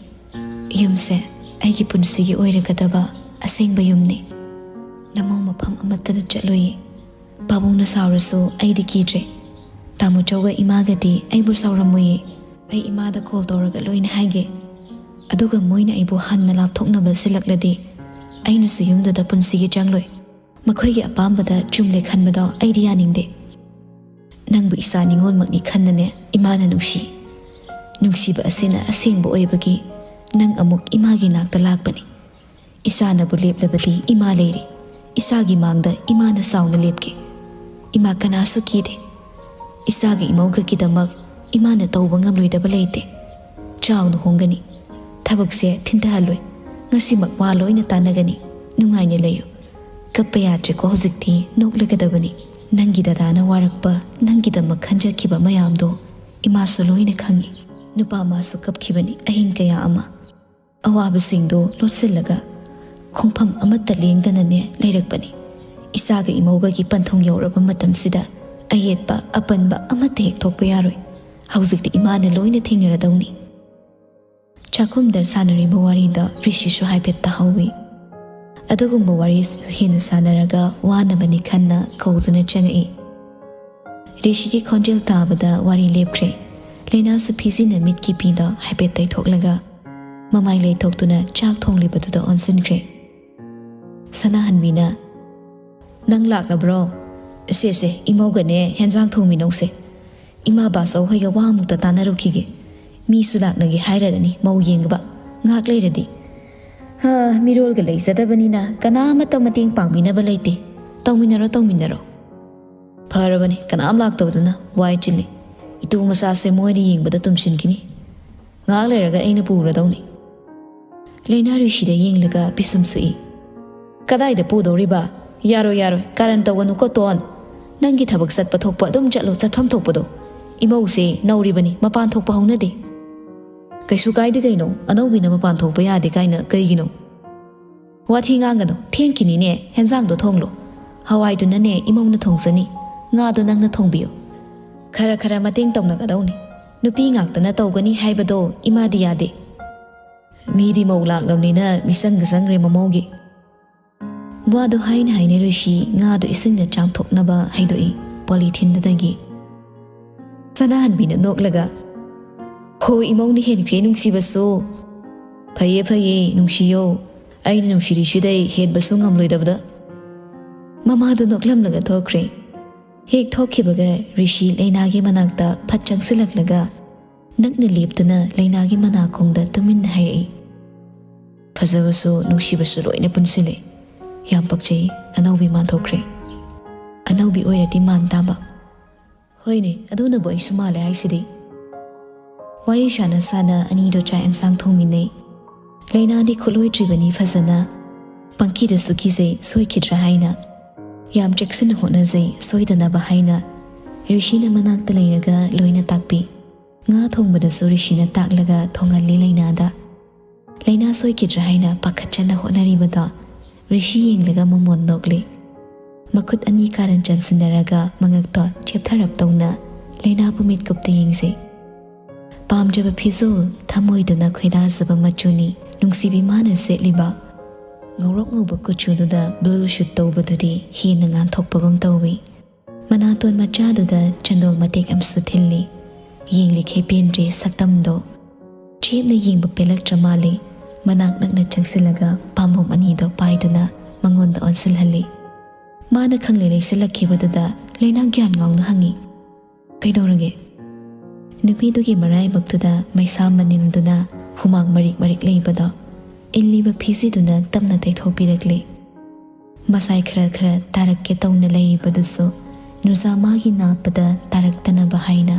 ꯌꯨꯝꯁꯦ ꯑꯩꯒꯤ ꯄꯨꯟꯁꯤꯒꯤ ꯑꯣꯏꯔꯒꯗꯕ ꯑꯁꯦꯡꯕ ꯌꯨꯝꯅꯤ꯫ ꯅꯃꯧ ꯃꯐꯝ ꯑꯃꯠꯇꯗ ꯆꯠꯂꯣꯏꯌꯦ꯫ ꯄꯥꯕꯨꯡꯅ ꯁꯥꯎꯔꯁꯨ ꯑꯩꯗꯤ ꯀꯤꯗ꯭ꯔꯦ꯫ ꯇꯥꯃꯣꯆꯧꯒ ꯏꯃꯥꯒꯗꯤ ꯑꯩꯕꯨ ꯁꯥꯎꯔꯝꯃꯣꯏꯌꯦ꯫ ꯑꯩ ꯏꯃꯥꯗ ꯀꯣꯜ ꯇꯧꯔꯒ ꯂꯣꯏꯅ ꯍꯥꯏꯒꯦ꯫ ꯑꯗꯨꯒ ꯃꯣꯏꯅ ꯑꯩꯕꯨ ꯍꯟꯅ ꯂꯥꯞꯊꯣꯛꯅꯕ ꯁꯤꯜꯂꯛꯂꯗꯤ ꯑꯩꯅꯁꯨ ꯌꯨꯝꯗꯨꯗ ꯄꯨꯟꯁꯤꯒꯤ ꯆꯪꯂꯣꯏ꯫ ꯃꯈꯣꯏꯒꯤ ꯑꯄꯥꯝꯕꯗ ꯆꯨꯝꯂꯦ ꯈꯟꯕꯗꯣ ꯑꯩꯗꯤ ꯌꯥꯅꯤꯡꯗꯦ꯫ ꯅꯪꯕꯨ ꯏꯆꯥ ꯅꯤꯉꯣꯜꯃꯛꯅꯤ ꯈꯟꯅꯅꯦ ꯏꯃꯥꯅ ꯅꯨꯡꯁꯤ꯫ ꯅꯨꯡꯁꯤꯕ ꯑꯁꯤꯅ ꯑꯁꯦꯡꯕ ꯑꯣꯏꯕꯒꯤ ꯅꯪ ꯑꯃꯨꯛ ꯏꯃꯥꯒꯤ ꯅꯥꯛꯇ ꯂꯥꯛꯄꯅꯤ꯫ ꯏꯆꯥꯅꯕꯨ ꯂꯦꯞꯂꯕꯗꯤ ꯏꯃꯥ ꯂꯩꯔꯤ꯫ ꯏꯆꯥꯒꯤ ꯃꯥꯡꯗ ꯏꯃꯥꯅ ꯆꯥꯎꯅ ꯂꯦꯞꯀꯦ꯫ ꯏꯃꯥ ꯀꯅꯥꯁꯨ ꯀꯤꯗꯦ꯫ ꯏꯆꯥꯒ ꯏꯃꯧꯒꯒꯤꯗꯃꯛ ꯏꯃꯥꯅ ꯇꯧꯕ ꯉꯝꯂꯣꯏꯗꯕ ꯂꯩꯇꯦ꯫ ꯆꯥꯎꯅ ꯍꯣꯡꯒꯅꯤ꯫ ꯊꯕꯛꯁꯦ ꯊꯤꯟꯊꯍꯜꯂꯣꯏ꯫ ꯉꯁꯤꯃꯛ ꯋꯥ ꯂꯣꯏꯅ ꯇꯥꯟꯅꯒꯅꯤ꯫ ꯅꯨꯡꯉꯥꯏꯅ ꯂꯩꯌꯨ꯫ ꯀꯞꯄ ꯌꯥꯗ꯭ꯔꯦꯀꯣ, ꯍꯧꯖꯤꯛꯇꯤ ꯅꯣꯛꯂꯒꯗꯕꯅꯤ꯫ ꯅꯪꯒꯤ ꯗꯗꯥꯅ ꯋꯥꯔꯛꯄ, ꯅꯪꯒꯤꯗꯃꯛ ꯈꯟꯖꯈꯤꯕ ꯃꯌꯥꯝꯗꯣ ꯏꯃꯥꯁꯨ ꯂꯣꯏꯅ ꯈꯪꯉꯤ꯫ ꯅꯨꯄꯥ ꯃꯥꯁꯨ ꯀꯞꯈꯤꯕꯅꯤ ꯑꯍꯤꯡ ꯀꯌꯥ ꯑꯃ꯫ ꯑꯋꯥꯕꯁꯤꯡꯗꯣ ꯂꯣꯠꯁꯤꯜꯂꯒ ꯈꯣꯡꯐꯝ ꯑꯃꯠꯇ ꯂꯦꯡꯗꯅꯅꯦ ꯂꯩꯔꯛꯄꯅꯤ꯫ ꯏꯆꯥꯒ ꯏꯃꯧꯒꯒꯤ ꯄꯟꯊꯨꯡ ꯌꯧꯔꯕ ꯃꯇꯝꯁꯤꯗ ꯑꯌꯦꯠꯄ ꯑꯄꯟꯕ ꯑꯃꯠꯇ ꯍꯦꯛ ꯊꯣꯛꯄ ꯌꯥꯔꯣꯏ꯫ ꯍꯧꯖꯤꯛꯇꯤ ꯏꯃꯥꯅ ꯂꯣꯏꯅ ꯊꯦꯡꯅꯔꯗꯧꯅꯤ꯫" ꯆꯥꯛꯈꯨꯝꯗ ꯁꯥꯟꯅꯔꯤꯕ ꯋꯥꯔꯤꯗ ꯔꯤꯁꯤꯁꯨ ꯍꯥꯏꯐꯦꯠ ꯇꯥꯍꯧꯏ꯫ ꯑꯗꯨꯒꯨꯝꯕ ꯋꯥꯔꯤ ꯍꯦꯟꯅ ꯁꯥꯟꯅꯔꯒ ꯋꯥꯅꯕꯅꯤ ꯈꯟꯅ ꯀꯧꯗꯨꯅ ꯆꯪꯉꯛꯏ꯫ ꯔꯤꯁꯤꯒꯤ ꯈꯣꯟꯖꯦꯜ ꯇꯥꯕꯗ ꯋꯥꯔꯤ ꯂꯦꯞꯈ꯭ꯔꯦ꯫ ꯂꯩꯅꯥꯁꯨ ꯐꯤꯖꯤꯟꯅ ꯃꯤꯠꯀꯤ ꯄꯤꯗ ꯍꯥꯏꯐꯦꯠ ꯇꯩꯊꯣꯛꯂꯒ ꯃꯃꯥꯏ ꯂꯩꯊꯣꯛꯇꯨꯅ ꯆꯥꯛ ꯊꯣꯡꯂꯤꯕꯗꯨꯗ ꯑꯣꯟꯁꯤꯟꯈ꯭ꯔꯦ꯫ ꯁꯅꯥꯍꯟꯕꯤꯅ, "ꯅꯪ ꯂꯥꯛꯂꯕ꯭ꯔꯣ? ꯁꯦ ꯁꯦ, ꯏꯃꯧꯒꯅꯦ ꯍꯦꯟꯖꯥꯡ ꯊꯣꯡꯃꯤꯟꯅꯧꯁꯦ꯫ ꯏꯃꯥ ꯕꯥꯆꯧ ꯍꯣꯏꯒ ꯋꯥ ꯑꯃꯨꯛꯇ ꯇꯥꯟꯅꯔꯨꯈꯤꯒꯦ꯫ ꯃꯤꯁꯨ ꯂꯥꯛꯅꯒꯦ ꯍꯥꯏꯔꯔꯅꯤ ꯃꯧ ꯌꯦꯡꯕ꯫ ꯉꯥꯏꯍꯥꯛ ꯂꯩꯔꯗꯤ꯫ ꯍꯥ, ꯃꯤꯔꯣꯜꯒ ꯂꯩꯖꯗꯕꯅꯤꯅ ꯀꯅꯥ ꯑꯃꯠꯇ ꯃꯇꯦꯡ ꯄꯥꯡꯕꯤꯅꯕ ꯂꯩꯇꯦ꯫ ꯇꯧꯃꯤꯟꯅꯔꯣ, ꯇꯧꯃꯤꯟꯅꯔꯣ꯫ ꯐꯔꯕꯅꯤ, ꯀꯅꯥꯝ ꯂꯥꯛꯇꯕꯗꯨꯅ ꯋꯥꯏ ꯆꯤꯜꯂꯤ꯫ ꯏꯇꯨ ꯃꯆꯥꯁꯦ ꯃꯣꯏꯅ ꯌꯦꯡꯕꯗ ꯇꯨꯝꯁꯤꯟꯈꯤꯅꯤ꯫ ꯉꯥꯏꯍꯥꯛ ꯂꯩꯔꯒ ꯑꯩꯅ ꯄꯨꯔꯗꯧꯅꯤ꯫" ꯂꯩꯅꯥ ꯔꯤꯁꯤꯗ ꯌꯦꯡꯂꯒ ꯄꯤꯁꯨꯝ ꯁꯨꯏ꯫ "ꯀꯗꯥꯏꯗ ꯄꯨꯗꯧꯔꯤꯕ? ꯌꯥꯔꯣꯏ, ꯌꯥꯔꯣꯏ, ꯀꯥꯔꯟ ꯇꯧꯒꯅꯨꯀꯣ ꯇꯣꯟ꯫ ꯅꯪꯒꯤ ꯊꯕꯛ ꯆꯠꯄ ꯊꯣꯛꯄ ꯑꯗꯨꯝ ꯆꯠꯂꯣ, ꯆꯠꯐꯝ ꯊꯣꯛꯄꯗꯣ꯫ ꯏꯃꯧꯁꯦ ꯅꯧꯔꯤꯕꯅꯤ, ꯃꯄꯥꯟ ꯊꯣꯛꯄ ꯍꯧꯅꯗꯦ꯫" "ꯀꯩꯁꯨ ꯀꯥꯏꯗꯦ ꯀꯩꯅꯣ, ꯑꯅꯧꯕꯤꯅ ꯃꯄꯥꯟ ꯊꯣꯛꯄ ꯌꯥꯗꯦ ꯀꯥꯏꯅ ꯀꯩꯒꯤꯅꯣ?" "ꯋꯥꯊꯤ ꯉꯥꯡꯒꯅꯨ, ꯊꯦꯡꯈꯤꯅꯤꯅꯦ, ꯍꯦꯟꯖꯥꯡꯗꯣ ꯊꯣꯡꯂꯣ꯫ ꯍꯋꯥꯏꯗꯨꯅꯅꯦ ꯏꯃꯧꯅ ꯊꯣꯡꯖꯅꯤ, ꯉꯥꯗꯣ ꯅꯪꯅ ꯊꯣꯡꯕꯤꯌꯨ꯫ ꯈꯔ ꯈꯔ ꯃꯇꯦꯡ ꯇꯧꯅꯒꯗꯧꯅꯤ, ꯅꯨꯄꯤ ꯉꯥꯛꯇꯅ ꯇꯧꯒꯅꯤ ꯍꯥꯏꯕꯗꯣ ꯏꯃꯥꯗꯤ ꯌꯥꯗꯦ꯫ ꯃꯤꯗꯤ ꯃꯧ ꯂꯥꯛꯂꯕꯅꯤꯅ ꯃꯤꯆꯪꯒ ꯆꯪꯈ꯭ꯔꯦ ꯃꯃꯧꯒꯤ꯫" ꯋꯥꯗꯣ ꯍꯥꯏꯅ ꯍꯥꯏꯅ ꯔꯤꯁꯤ ꯉꯥꯗꯣ ꯏꯁꯤꯡꯅ ꯆꯥꯝꯊꯣꯛꯅꯕ ꯍꯩꯗꯣꯛꯏ ꯄꯣꯂꯤꯊꯤꯟꯗꯨꯗꯒꯤ꯫ ꯁꯅꯥꯍꯟꯕꯤꯅ ꯅꯣꯛꯂꯒ, "ꯍꯣ, ꯏꯃꯧꯅ ꯍꯦꯟꯈ꯭ꯔꯦ ꯅꯨꯡꯁꯤꯕꯁꯨ꯫ ꯐꯩꯌꯦ, ꯐꯩꯌꯦ, ꯅꯨꯡꯁꯤꯌꯣ꯫ ꯑꯩꯅ ꯅꯨꯡꯁꯤꯔꯤꯁꯤꯗꯩ ꯍꯦꯟꯕꯁꯨ ꯉꯝꯂꯣꯏꯗꯕꯗ꯫" ꯃꯃꯥꯗꯨ ꯅꯣꯛꯂꯝꯂꯒ ꯊꯣꯛꯈ꯭ꯔꯦ꯫ ꯍꯦꯛ ꯊꯣꯛꯈꯤꯕꯒ ꯔꯤꯁꯤ ꯂꯩꯅꯥꯒꯤ ꯃꯅꯥꯛꯇ ꯐꯠ ꯆꯪꯁꯤꯜꯂꯛꯂꯒ ꯅꯛꯅ ꯂꯦꯞꯇꯨꯅ ꯂꯩꯅꯥꯒꯤ ꯃꯅꯥꯀꯣꯡꯗ ꯇꯨꯃꯤꯟꯅ ꯍꯥꯏꯔꯛꯏ, "ꯐꯖꯕꯁꯨ ꯅꯨꯡꯁꯤꯕꯁꯨ ꯂꯣꯏꯅ ꯄꯨꯟꯁꯤꯜꯂꯦ꯫ ꯌꯥꯝ ꯄꯛꯆꯩ, ꯑꯅꯧꯕꯤ ꯃꯥꯟꯊꯣꯛꯈ꯭ꯔꯦ꯫ ꯑꯅꯧꯕꯤ ꯑꯣꯏꯔꯗꯤ ꯃꯥꯟ ꯇꯥꯕ꯫" "ꯍꯣꯏꯅꯦ, ꯑꯗꯨꯅꯕꯨ ꯑꯩꯁꯨ ꯃꯥꯜꯂꯦ ꯍꯥꯏꯁꯤꯗꯤ꯫" ꯋꯥꯔꯤ ꯁꯥꯅ ꯁꯥꯅ ꯑꯅꯤꯗꯣ ꯆꯥꯛ ꯑꯦꯟꯁꯥꯡ ꯊꯣꯡꯃꯤꯟꯅꯩ꯫ ꯂꯩꯅꯥꯗꯤ ꯈꯨꯠꯂꯣꯏꯗ꯭ꯔꯤꯕꯅꯤ ꯐꯖꯅ꯫ ꯄꯪꯀꯤꯗꯁꯨ ꯀꯤꯖꯩ ꯁꯣꯏꯈꯤꯗ꯭ꯔꯥ ꯍꯥꯏꯅ꯫ ꯌꯥꯝ ꯆꯦꯛꯁꯤꯟꯅ ꯍꯣꯠꯅꯖꯩ ꯁꯣꯏꯗꯅꯕ ꯍꯥꯏꯅ꯫ ꯔꯤꯁꯤꯅ ꯃꯅꯥꯛꯇ ꯂꯩꯔꯒ ꯂꯣꯏꯅ ꯇꯥꯛꯄꯤ꯫ ꯉꯥ ꯊꯣꯡꯕꯗꯁꯨ ꯔꯤꯁꯤꯅ ꯇꯥꯛꯂꯒ ꯊꯣꯡꯍꯜꯂꯤ ꯂꯩꯅꯥꯗ꯫ ꯂꯩꯅꯥ ꯁꯣꯏꯈꯤꯗ꯭ꯔꯥ ꯍꯥꯏꯅ ꯄꯥꯈꯠꯆꯅ ꯍꯣꯠꯅꯔꯤꯕꯗꯣ ꯔꯤꯁꯤ ꯌꯦꯡꯂꯒ ꯃꯃꯣꯟ ꯅꯣꯛꯂꯤ꯫ ꯃꯈꯨꯠ ꯑꯅꯤ ꯀꯥꯔꯟ ꯆꯟꯁꯤꯟꯅꯔꯒ ꯃꯉꯛꯇꯣ ꯆꯦꯞꯊꯔꯞ ꯇꯧꯅ ꯂꯩꯅꯥꯕꯨ ꯃꯤꯠꯀꯨꯞꯇ ꯌꯦꯡꯖꯩ꯫ ꯄꯥꯝꯖꯕ ꯐꯤꯖꯣꯜ ꯊꯃꯣꯏꯗꯨꯅ ꯈꯣꯏꯗꯥꯖꯕ ꯃꯆꯨꯅꯤ ꯅꯨꯡꯁꯤꯕꯤ ꯃꯥꯅ ꯁꯦꯠꯂꯤꯕ꯫ ꯉꯧꯔꯣꯛ ꯉꯧꯕ ꯀꯨꯆꯨꯗꯨꯗ ꯕ꯭ꯂꯨ ꯁꯨꯠ ꯇꯧꯕꯗꯨꯗꯤ ꯍꯦꯟꯅ ꯉꯥꯟꯊꯣꯛꯄꯒꯨꯝ ꯇꯧꯏ꯫ ꯃꯅꯥꯇꯣꯟ ꯃꯆꯥꯗꯨꯗ ꯆꯟꯗꯣꯜ ꯃꯇꯦꯛ ꯑꯃꯁꯨ ꯊꯤꯜꯂꯤ꯫ ꯌꯦꯡꯂꯤꯈꯩ ꯄꯦꯟꯗ꯭ꯔꯦ ꯁꯛꯇꯝꯗꯣ꯫ ꯆꯦꯞꯅ ꯌꯦꯡꯕ ꯄꯦꯜꯂꯛꯇ꯭ꯔ ꯃꯥꯜꯂꯦ꯫ ꯃꯅꯥꯛ ꯅꯛꯅ ꯆꯪꯁꯤꯜꯂꯒ ꯄꯥꯝꯕꯣꯝ ꯑꯅꯤꯗꯣ ꯄꯥꯏꯗꯨꯅ ꯃꯉꯣꯟꯗ ꯑꯣꯟꯁꯤꯜꯍꯜꯂꯤ꯫ ꯃꯥꯅ ꯈꯪꯂꯦ ꯂꯩꯁꯤꯜꯂꯛꯈꯤꯕꯗꯨꯗ ꯂꯩꯅꯥ ꯒ꯭ꯌꯥꯟ ꯉꯥꯎꯅ ꯍꯪꯉꯤ, "ꯀꯩꯗꯧꯔꯒꯦ?" ꯅꯨꯄꯤꯗꯨꯒꯤ ꯃꯔꯥꯏꯕꯛꯇꯨꯗ ꯃꯩꯁꯥ ꯃꯅꯤꯜꯗꯨꯅ ꯍꯨꯃꯥꯡ ꯃꯔꯤꯛ ꯃꯔꯤꯛ ꯂꯩꯕꯗꯣ ꯏꯜꯂꯤꯕ ꯐꯤꯖꯤꯗꯨꯅ ꯇꯞꯅ ꯇꯩꯊꯣꯛꯄꯤꯔꯛꯂꯤ꯫ ꯃꯁꯥꯏ ꯈꯔ ꯈꯔ ꯇꯥꯔꯛꯀꯦ ꯇꯧꯅ ꯂꯩꯔꯤꯕꯗꯨꯁꯨ ꯅꯨꯡꯁꯥ ꯃꯥꯒꯤ ꯅꯥꯞꯄꯗ ꯇꯥꯔꯛꯇꯅꯕ ꯍꯥꯏꯅ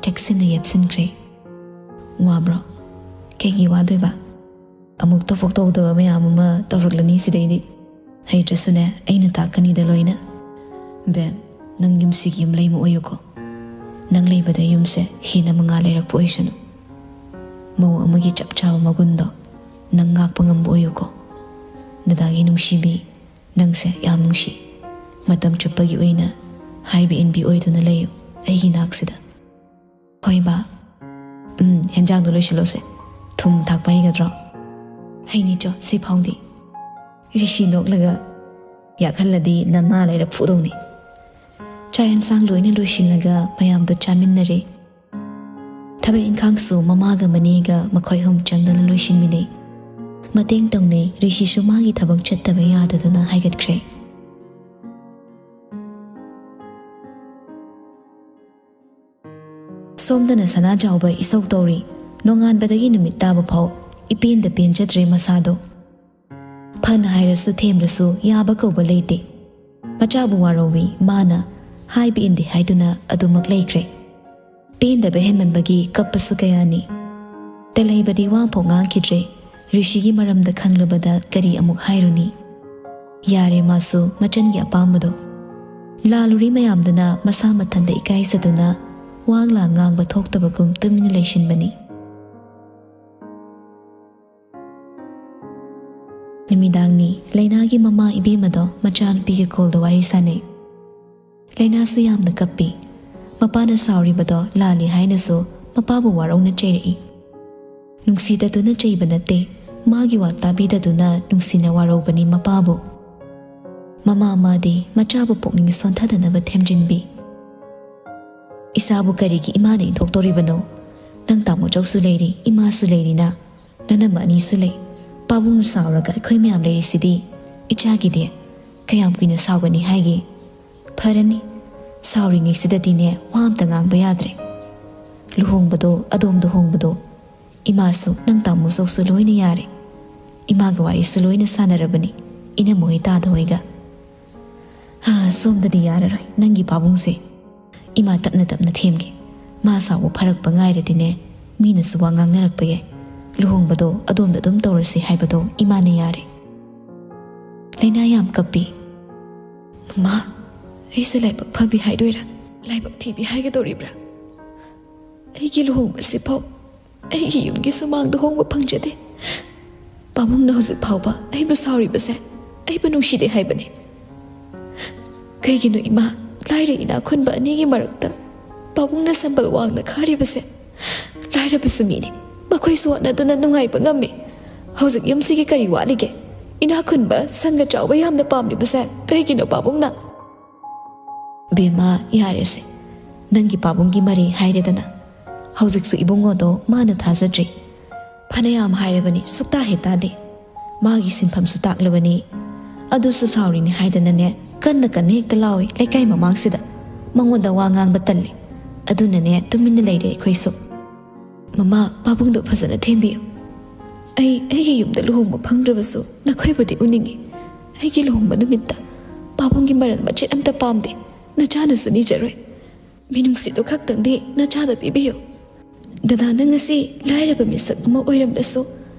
ꯆꯦꯛꯁꯤꯟꯅ ꯌꯦꯞꯁꯤꯟꯈ꯭ꯔꯦ꯫ "ꯋꯥꯕ꯭ꯔꯣ?" "ꯀꯩꯒꯤ ꯋꯥꯗꯣꯏꯕ? ꯑꯃꯨꯛ ꯇꯧꯐꯣꯛ ꯇꯧꯗꯕ ꯃꯌꯥꯝ ꯑꯃ ꯇꯧꯔꯛꯂꯅꯤ ꯁꯤꯗꯩꯗꯤ꯫ ꯍꯩꯇ꯭ꯔꯁꯨꯅꯦ, ꯑꯩꯅ ꯇꯥꯛꯀꯅꯤꯗ ꯂꯣꯏꯅ꯫ ꯕꯦꯝ, ꯅꯪ ꯌꯨꯝꯁꯤꯒꯤ ꯌꯨꯝꯂꯩꯃ ꯑꯣꯏꯌꯨꯀꯣ꯫ ꯅꯪ ꯂꯩꯕꯗ ꯌꯨꯝꯁꯦ ꯍꯦꯟꯅ ꯃꯉꯥꯜ ꯂꯩꯔꯛꯄ ꯑꯣꯏꯁꯅꯨ꯫ ꯃꯧ ꯑꯃꯒꯤ ꯆꯞ ꯆꯥꯕ ꯃꯒꯨꯟꯗꯣ ꯅꯪ ꯉꯥꯛꯄ ꯉꯝꯕ ꯑꯣꯏꯌꯨꯀꯣ꯫ ꯗꯗꯥꯒꯤ ꯅꯨꯡꯁꯤꯕꯤ, ꯅꯪꯁꯦ ꯌꯥꯝ ꯅꯨꯡꯁꯤ꯫ ꯃꯇꯝ ꯆꯨꯞꯄꯒꯤ ꯑꯣꯏꯅ ꯍꯥꯏꯕ ꯏꯟꯕꯤ ꯑꯣꯏꯗꯨꯅ ꯂꯩꯌꯨ ꯑꯩꯒꯤ ꯅꯥꯛꯁꯤꯗ꯫ ꯍꯣꯏ ꯕꯥ꯫ ꯎꯝ, ꯍꯦꯟꯖꯥꯡꯗꯣ ꯂꯣꯏꯁꯤꯜꯂꯣꯁꯦ꯫ ꯊꯨꯝ ꯊꯥꯛꯄ ꯍꯩꯒꯗ꯭ꯔꯣ?" "ꯍꯩꯅꯤꯆꯣ, ꯁꯤ ꯐꯥꯎꯗꯤ꯫" ꯔꯤꯁꯤ ꯅꯣꯛꯂꯒ, "ꯌꯥꯛꯍꯜꯂꯗꯤ ꯅꯅꯥ ꯂꯩꯔ ꯐꯨꯗꯧꯅꯤ꯫" ꯆꯥꯛ ꯌꯦꯟꯁꯥꯡ ꯂꯣꯏꯅ ꯂꯣꯏꯁꯤꯜꯂꯒ ꯃꯌꯥꯝꯗꯣ ꯆꯥꯃꯤꯟꯅꯔꯦ꯫ ꯊꯕꯛ ꯏꯪꯈꯥꯡꯁꯨ ꯃꯃꯥꯒ ꯃꯅꯦꯒ ꯃꯈꯣꯏ ꯑꯍꯨꯝ ꯆꯪꯗꯅ ꯂꯣꯏꯁꯤꯟꯃꯤꯟꯅꯩ꯫ ꯃꯇꯦꯡ ꯇꯧꯅꯩ꯫ ꯔꯤꯁꯤꯁꯨ ꯃꯥꯒꯤ ꯊꯕꯛ ꯆꯠꯇꯕ ꯌꯥꯗꯗꯨꯅ ꯍꯥꯏꯒꯠꯈ꯭ꯔꯦ꯫ ꯁꯣꯝꯗꯅ ꯁꯅꯥꯖꯥꯎꯕ ꯏꯁꯧ ꯇꯧꯔꯤ꯫ ꯅꯣꯡꯉꯥꯟꯕꯗꯒꯤ ꯅꯨꯃꯤꯠ ꯇꯥꯕ ꯐꯥꯎ ꯏꯄꯦꯟꯗ ꯄꯦꯟꯖꯗ꯭ꯔꯦ ꯃꯁꯥꯗꯣ꯫ ꯐꯅ ꯍꯥꯏꯔꯁꯨ ꯊꯦꯝꯂꯁꯨ ꯌꯥꯕ ꯀꯧꯕ ꯂꯩꯇꯦ꯫ ꯃꯆꯥꯕꯨ ꯋꯥꯔꯧꯏ ꯃꯥꯅ, ꯍꯥꯏꯕ ꯏꯟꯗꯦ ꯍꯥꯏꯗꯨꯅ ꯑꯗꯨꯃꯛ ꯂꯩꯈ꯭ꯔꯦ꯫ ꯄꯦꯟꯗꯕ ꯍꯦꯟꯃꯟꯕꯒꯤ ꯀꯞꯄꯁꯨ ꯀꯌꯥꯅꯤ꯫ ꯇꯦꯜꯍꯩꯕꯗꯤ ꯋꯥ ꯑꯃꯐꯥꯎ ꯉꯥꯡꯈꯤꯗ꯭ꯔꯦ꯫ ꯔꯤꯁꯤꯒꯤ ꯃꯔꯝꯗ ꯈꯪꯂꯕꯗ ꯀꯔꯤ ꯑꯃꯨꯛ ꯍꯥꯏꯔꯨꯅꯤ? ꯌꯥꯔꯦ ꯃꯥꯁꯨ ꯃꯆꯟꯒꯤ ꯑꯄꯥꯝꯕꯗꯣ꯫ ꯂꯥꯜꯂꯨꯔꯤ ꯃꯌꯥꯝꯗꯨꯅ ꯃꯁꯥ ꯃꯊꯟꯇ ꯏꯀꯥꯏꯖꯗꯨꯅ ꯋꯥ ꯂꯥ ꯉꯥꯡꯕ ꯊꯣꯛꯇꯕꯒꯨꯝ ꯇꯨꯃꯤꯟꯅ ꯂꯩꯁꯤꯟꯕꯅꯤ꯫ ꯅꯨꯃꯤꯗꯥꯡꯅꯤ꯫ ꯂꯩꯅꯥꯒꯤ ꯃꯃꯥ ꯏꯕꯦꯝꯃꯗꯣ ꯃꯆꯥꯅꯨꯄꯤꯒꯤ ꯀꯣꯜꯗ ꯋꯥꯔꯤ ꯁꯥꯟꯅꯩ꯫ ꯂꯩꯅꯥꯁꯨ ꯌꯥꯝꯅ ꯀꯞꯄꯤ꯫ ꯃꯄꯥꯅ ꯁꯥꯎꯔꯤꯕꯗꯣ ꯂꯥꯜꯂꯤ ꯍꯥꯏꯅꯁꯨ ꯃꯄꯥꯕꯨ ꯋꯥꯔꯧꯅ ꯆꯩꯔꯛꯏ꯫ ꯅꯨꯡꯁꯤꯗꯗꯨꯅ ꯆꯩꯕ ꯅꯠꯇꯦ, ꯃꯥꯒꯤ ꯋꯥ ꯇꯥꯕꯤꯗꯗꯨꯅ ꯅꯨꯡꯁꯤꯅ ꯋꯥꯔꯧꯕꯅꯤ ꯃꯄꯥꯕꯨ꯫ ꯃꯃꯥ ꯑꯃꯗꯤ ꯃꯆꯥꯕꯨ ꯄꯨꯛꯅꯤꯡ ꯁꯣꯟꯊꯗꯅꯕ ꯊꯦꯝꯖꯤꯟꯕꯤ꯫ "ꯏꯁꯥꯕꯨ ꯀꯔꯤꯒꯤ ꯏꯃꯥꯅ ꯏꯟꯊꯣꯛꯇꯣꯔꯤꯕꯅꯣ? ꯅꯪ ꯇꯥꯃꯣ ꯆꯧꯁꯨ ꯂꯩꯔꯤ, ꯏꯃꯥꯁꯨ ꯂꯩꯔꯤꯅ, ꯅꯅꯝꯃ ꯑꯅꯤꯁꯨ ꯂꯩ꯫ ꯄꯥꯕꯨꯡꯅ ꯁꯥꯎꯔꯒ ꯑꯩꯈꯣꯏ ꯃꯌꯥꯝ ꯂꯩꯔꯤꯁꯤꯗꯤ꯫ ꯏꯆꯥꯒꯤꯗꯤ ꯀꯌꯥꯝ ꯀꯨꯏꯅ ꯁꯥꯎꯒꯅꯤ ꯍꯥꯏꯒꯦ? ꯐꯔꯅꯤ, ꯁꯥꯎꯔꯤꯉꯩꯁꯤꯗꯗꯤꯅꯦ ꯋꯥ ꯑꯝꯇ ꯉꯥꯡꯕ ꯌꯥꯗ꯭ꯔꯦ꯫ ꯂꯨꯍꯣꯡꯕꯗꯣ, ꯑꯗꯣꯝꯗ ꯍꯣꯡꯕꯗꯣ, ꯏꯃꯥꯁꯨ ꯅꯪ ꯇꯥꯃꯣ ꯆꯧꯁꯨ ꯂꯣꯏꯅ ꯌꯥꯔꯦ꯫ ꯏꯃꯥꯒ ꯋꯥꯔꯤꯁꯨ ꯂꯣꯏꯅ ꯁꯥꯟꯅꯔꯕꯅꯤ, ꯏꯅꯝꯃ ꯍꯣꯏ ꯇꯥꯗ ꯍꯣꯏꯒ꯫ ꯍꯥ, ꯁꯣꯝꯗꯗꯤ ꯌꯥꯔꯔꯣꯏ ꯅꯪꯒꯤ ꯄꯥꯕꯨꯡꯁꯦ꯫" ꯏꯃꯥ ꯇꯞꯅ ꯇꯞꯅ ꯊꯦꯝꯒꯦ꯫ ꯃꯥ ꯁꯥꯎꯕ ꯐꯔꯛꯄ ꯉꯥꯏꯔꯗꯤꯅꯦ, ꯃꯤꯅꯁꯨ ꯋꯥ ꯉꯥꯡꯅꯔꯛꯄ ꯌꯥꯏ꯫ ꯂꯨꯍꯣꯡꯕꯗꯣ ꯑꯗꯣꯝꯗ ꯑꯗꯨꯝ ꯇꯧꯔꯁꯤ ꯍꯥꯏꯕꯗꯣ ꯏꯃꯥꯅ ꯌꯥꯔꯦ꯫ ꯂꯩꯅꯥ ꯌꯥꯝ ꯀꯞꯄꯤ꯫ "ꯃꯃꯥ, ꯑꯩꯁꯦ ꯂꯥꯏꯕꯛ ꯐꯕꯤ ꯍꯥꯏꯗꯣꯏꯔꯥ, ꯂꯥꯏꯕꯛ ꯊꯤꯕꯤ ꯍꯥꯏꯒꯗꯧꯔꯤꯕ꯭ꯔꯥ? ꯑꯩꯒꯤ ꯂꯨꯍꯣꯡꯕꯁꯤꯐꯥꯎ ꯑꯩꯒꯤ ꯌꯨꯝꯒꯤ ꯁꯨꯃꯥꯡꯗ ꯍꯣꯡꯕ ꯐꯪꯖꯗꯦ꯫ ꯄꯥꯕꯨꯡꯅ ꯍꯧꯖꯤꯛ ꯐꯥꯎꯕ ꯑꯩꯕꯨ ꯁꯥꯎꯔꯤꯕꯁꯦ ꯑꯩꯕꯨ ꯅꯨꯡꯁꯤꯗꯦ ꯍꯥꯏꯕꯅꯤ꯫ ꯀꯩꯒꯤꯅꯣ ꯏꯃꯥ, ꯂꯥꯏꯔ ꯏꯅꯥꯛ ꯈꯨꯟꯕ ꯑꯅꯤꯒꯤ ꯃꯔꯛꯇ ꯄꯥꯕꯨꯡꯅ ꯁꯝꯕꯜ ꯋꯥꯡꯅ ꯈꯥꯔꯤꯕꯁꯦ? ꯂꯥꯏꯔꯕꯁꯨ ꯃꯤꯅꯤ, ꯃꯈꯣꯏꯁꯨ ꯍꯣꯠꯅꯗꯨꯅ ꯅꯨꯡꯉꯥꯏꯕ ꯉꯝꯃꯤ꯫ ꯍꯧꯖꯤꯛ ꯌꯨꯝꯁꯤꯒꯤ ꯀꯔꯤ ꯋꯥꯠꯂꯤꯒꯦ? ꯏꯅꯥꯛ ꯈꯨꯟꯕ ꯁꯪꯒ ꯆꯥꯎꯕ ꯌꯥꯝꯅ ꯄꯥꯝꯂꯤꯕꯁꯦ ꯀꯩꯒꯤꯅꯣ ꯄꯥꯕꯨꯡꯅ?" "ꯕꯦꯝꯃ, ꯌꯥꯔꯦꯁꯦ, ꯅꯪꯒꯤ ꯄꯥꯕꯨꯡꯒꯤ ꯃꯔꯩ ꯍꯥꯏꯔꯦꯗꯅ꯫ ꯍꯧꯖꯤꯛꯁꯨ ꯏꯕꯨꯡꯉꯣꯗꯣ ꯃꯥꯅ ꯊꯥꯖꯗ꯭ꯔꯤ꯫ ꯐꯅꯌꯥꯝ ꯍꯥꯏꯔꯕꯅꯤ, ꯁꯨꯛꯇꯥ ꯍꯦꯛ ꯇꯥꯗꯦ꯫ ꯃꯥꯒꯤ ꯁꯤꯟꯐꯝꯁꯨ ꯇꯥꯛꯂꯕꯅꯤ꯫ ꯑꯗꯨꯁꯨ ꯁꯥꯎꯔꯤꯅꯤ ꯍꯥꯏꯗꯅꯅꯦ, ꯀꯟꯅ ꯀꯟꯅ ꯍꯦꯛꯇ ꯂꯥꯎꯏ ꯂꯩꯀꯥꯏ ꯃꯃꯥꯡꯁꯤꯗ꯫ ꯃꯉꯣꯟꯗ ꯋꯥ ꯉꯥꯡꯕ ꯇꯜꯂꯤ꯫ ꯑꯗꯨꯅꯅꯦ ꯇꯨꯃꯤꯟꯅ ꯂꯩꯔꯦ ꯑꯩꯈꯣꯏꯁꯨ꯫ ꯃꯃꯥ, ꯄꯥꯕꯨꯡꯗꯣ ꯐꯖꯅ ꯊꯦꯝꯕꯤꯌꯨ꯫ ꯑꯩ ꯑꯩꯒꯤ ꯌꯨꯝꯗ ꯂꯨꯍꯣꯡꯕ ꯐꯪꯗ꯭ꯔꯕꯁꯨ ꯅꯈꯣꯏꯕꯨꯗꯤ ꯎꯅꯤꯡꯏ꯫ ꯑꯩꯒꯤ ꯂꯨꯍꯣꯡꯕ ꯅꯨꯃꯤꯠꯇ ꯄꯥꯕꯨꯡꯒꯤ ꯃꯔꯜ ꯃꯆꯦꯠ ꯑꯝꯇ ꯄꯥꯝꯗꯦ꯫ ꯅꯆꯥꯅꯁꯨ ꯅꯤꯖꯔꯣꯏ꯫ ꯃꯤꯅꯨꯡꯁꯤꯗꯨ ꯈꯛꯇꯪꯗꯤ ꯅꯆꯥꯗ ꯄꯤꯕꯤꯌꯨ꯫ ꯗꯗꯥꯅ ꯉꯁꯤ ꯂꯥꯏꯔꯕ ꯃꯤꯁꯛ ꯑꯃ ꯑꯣꯏꯔꯝꯂꯁꯨ,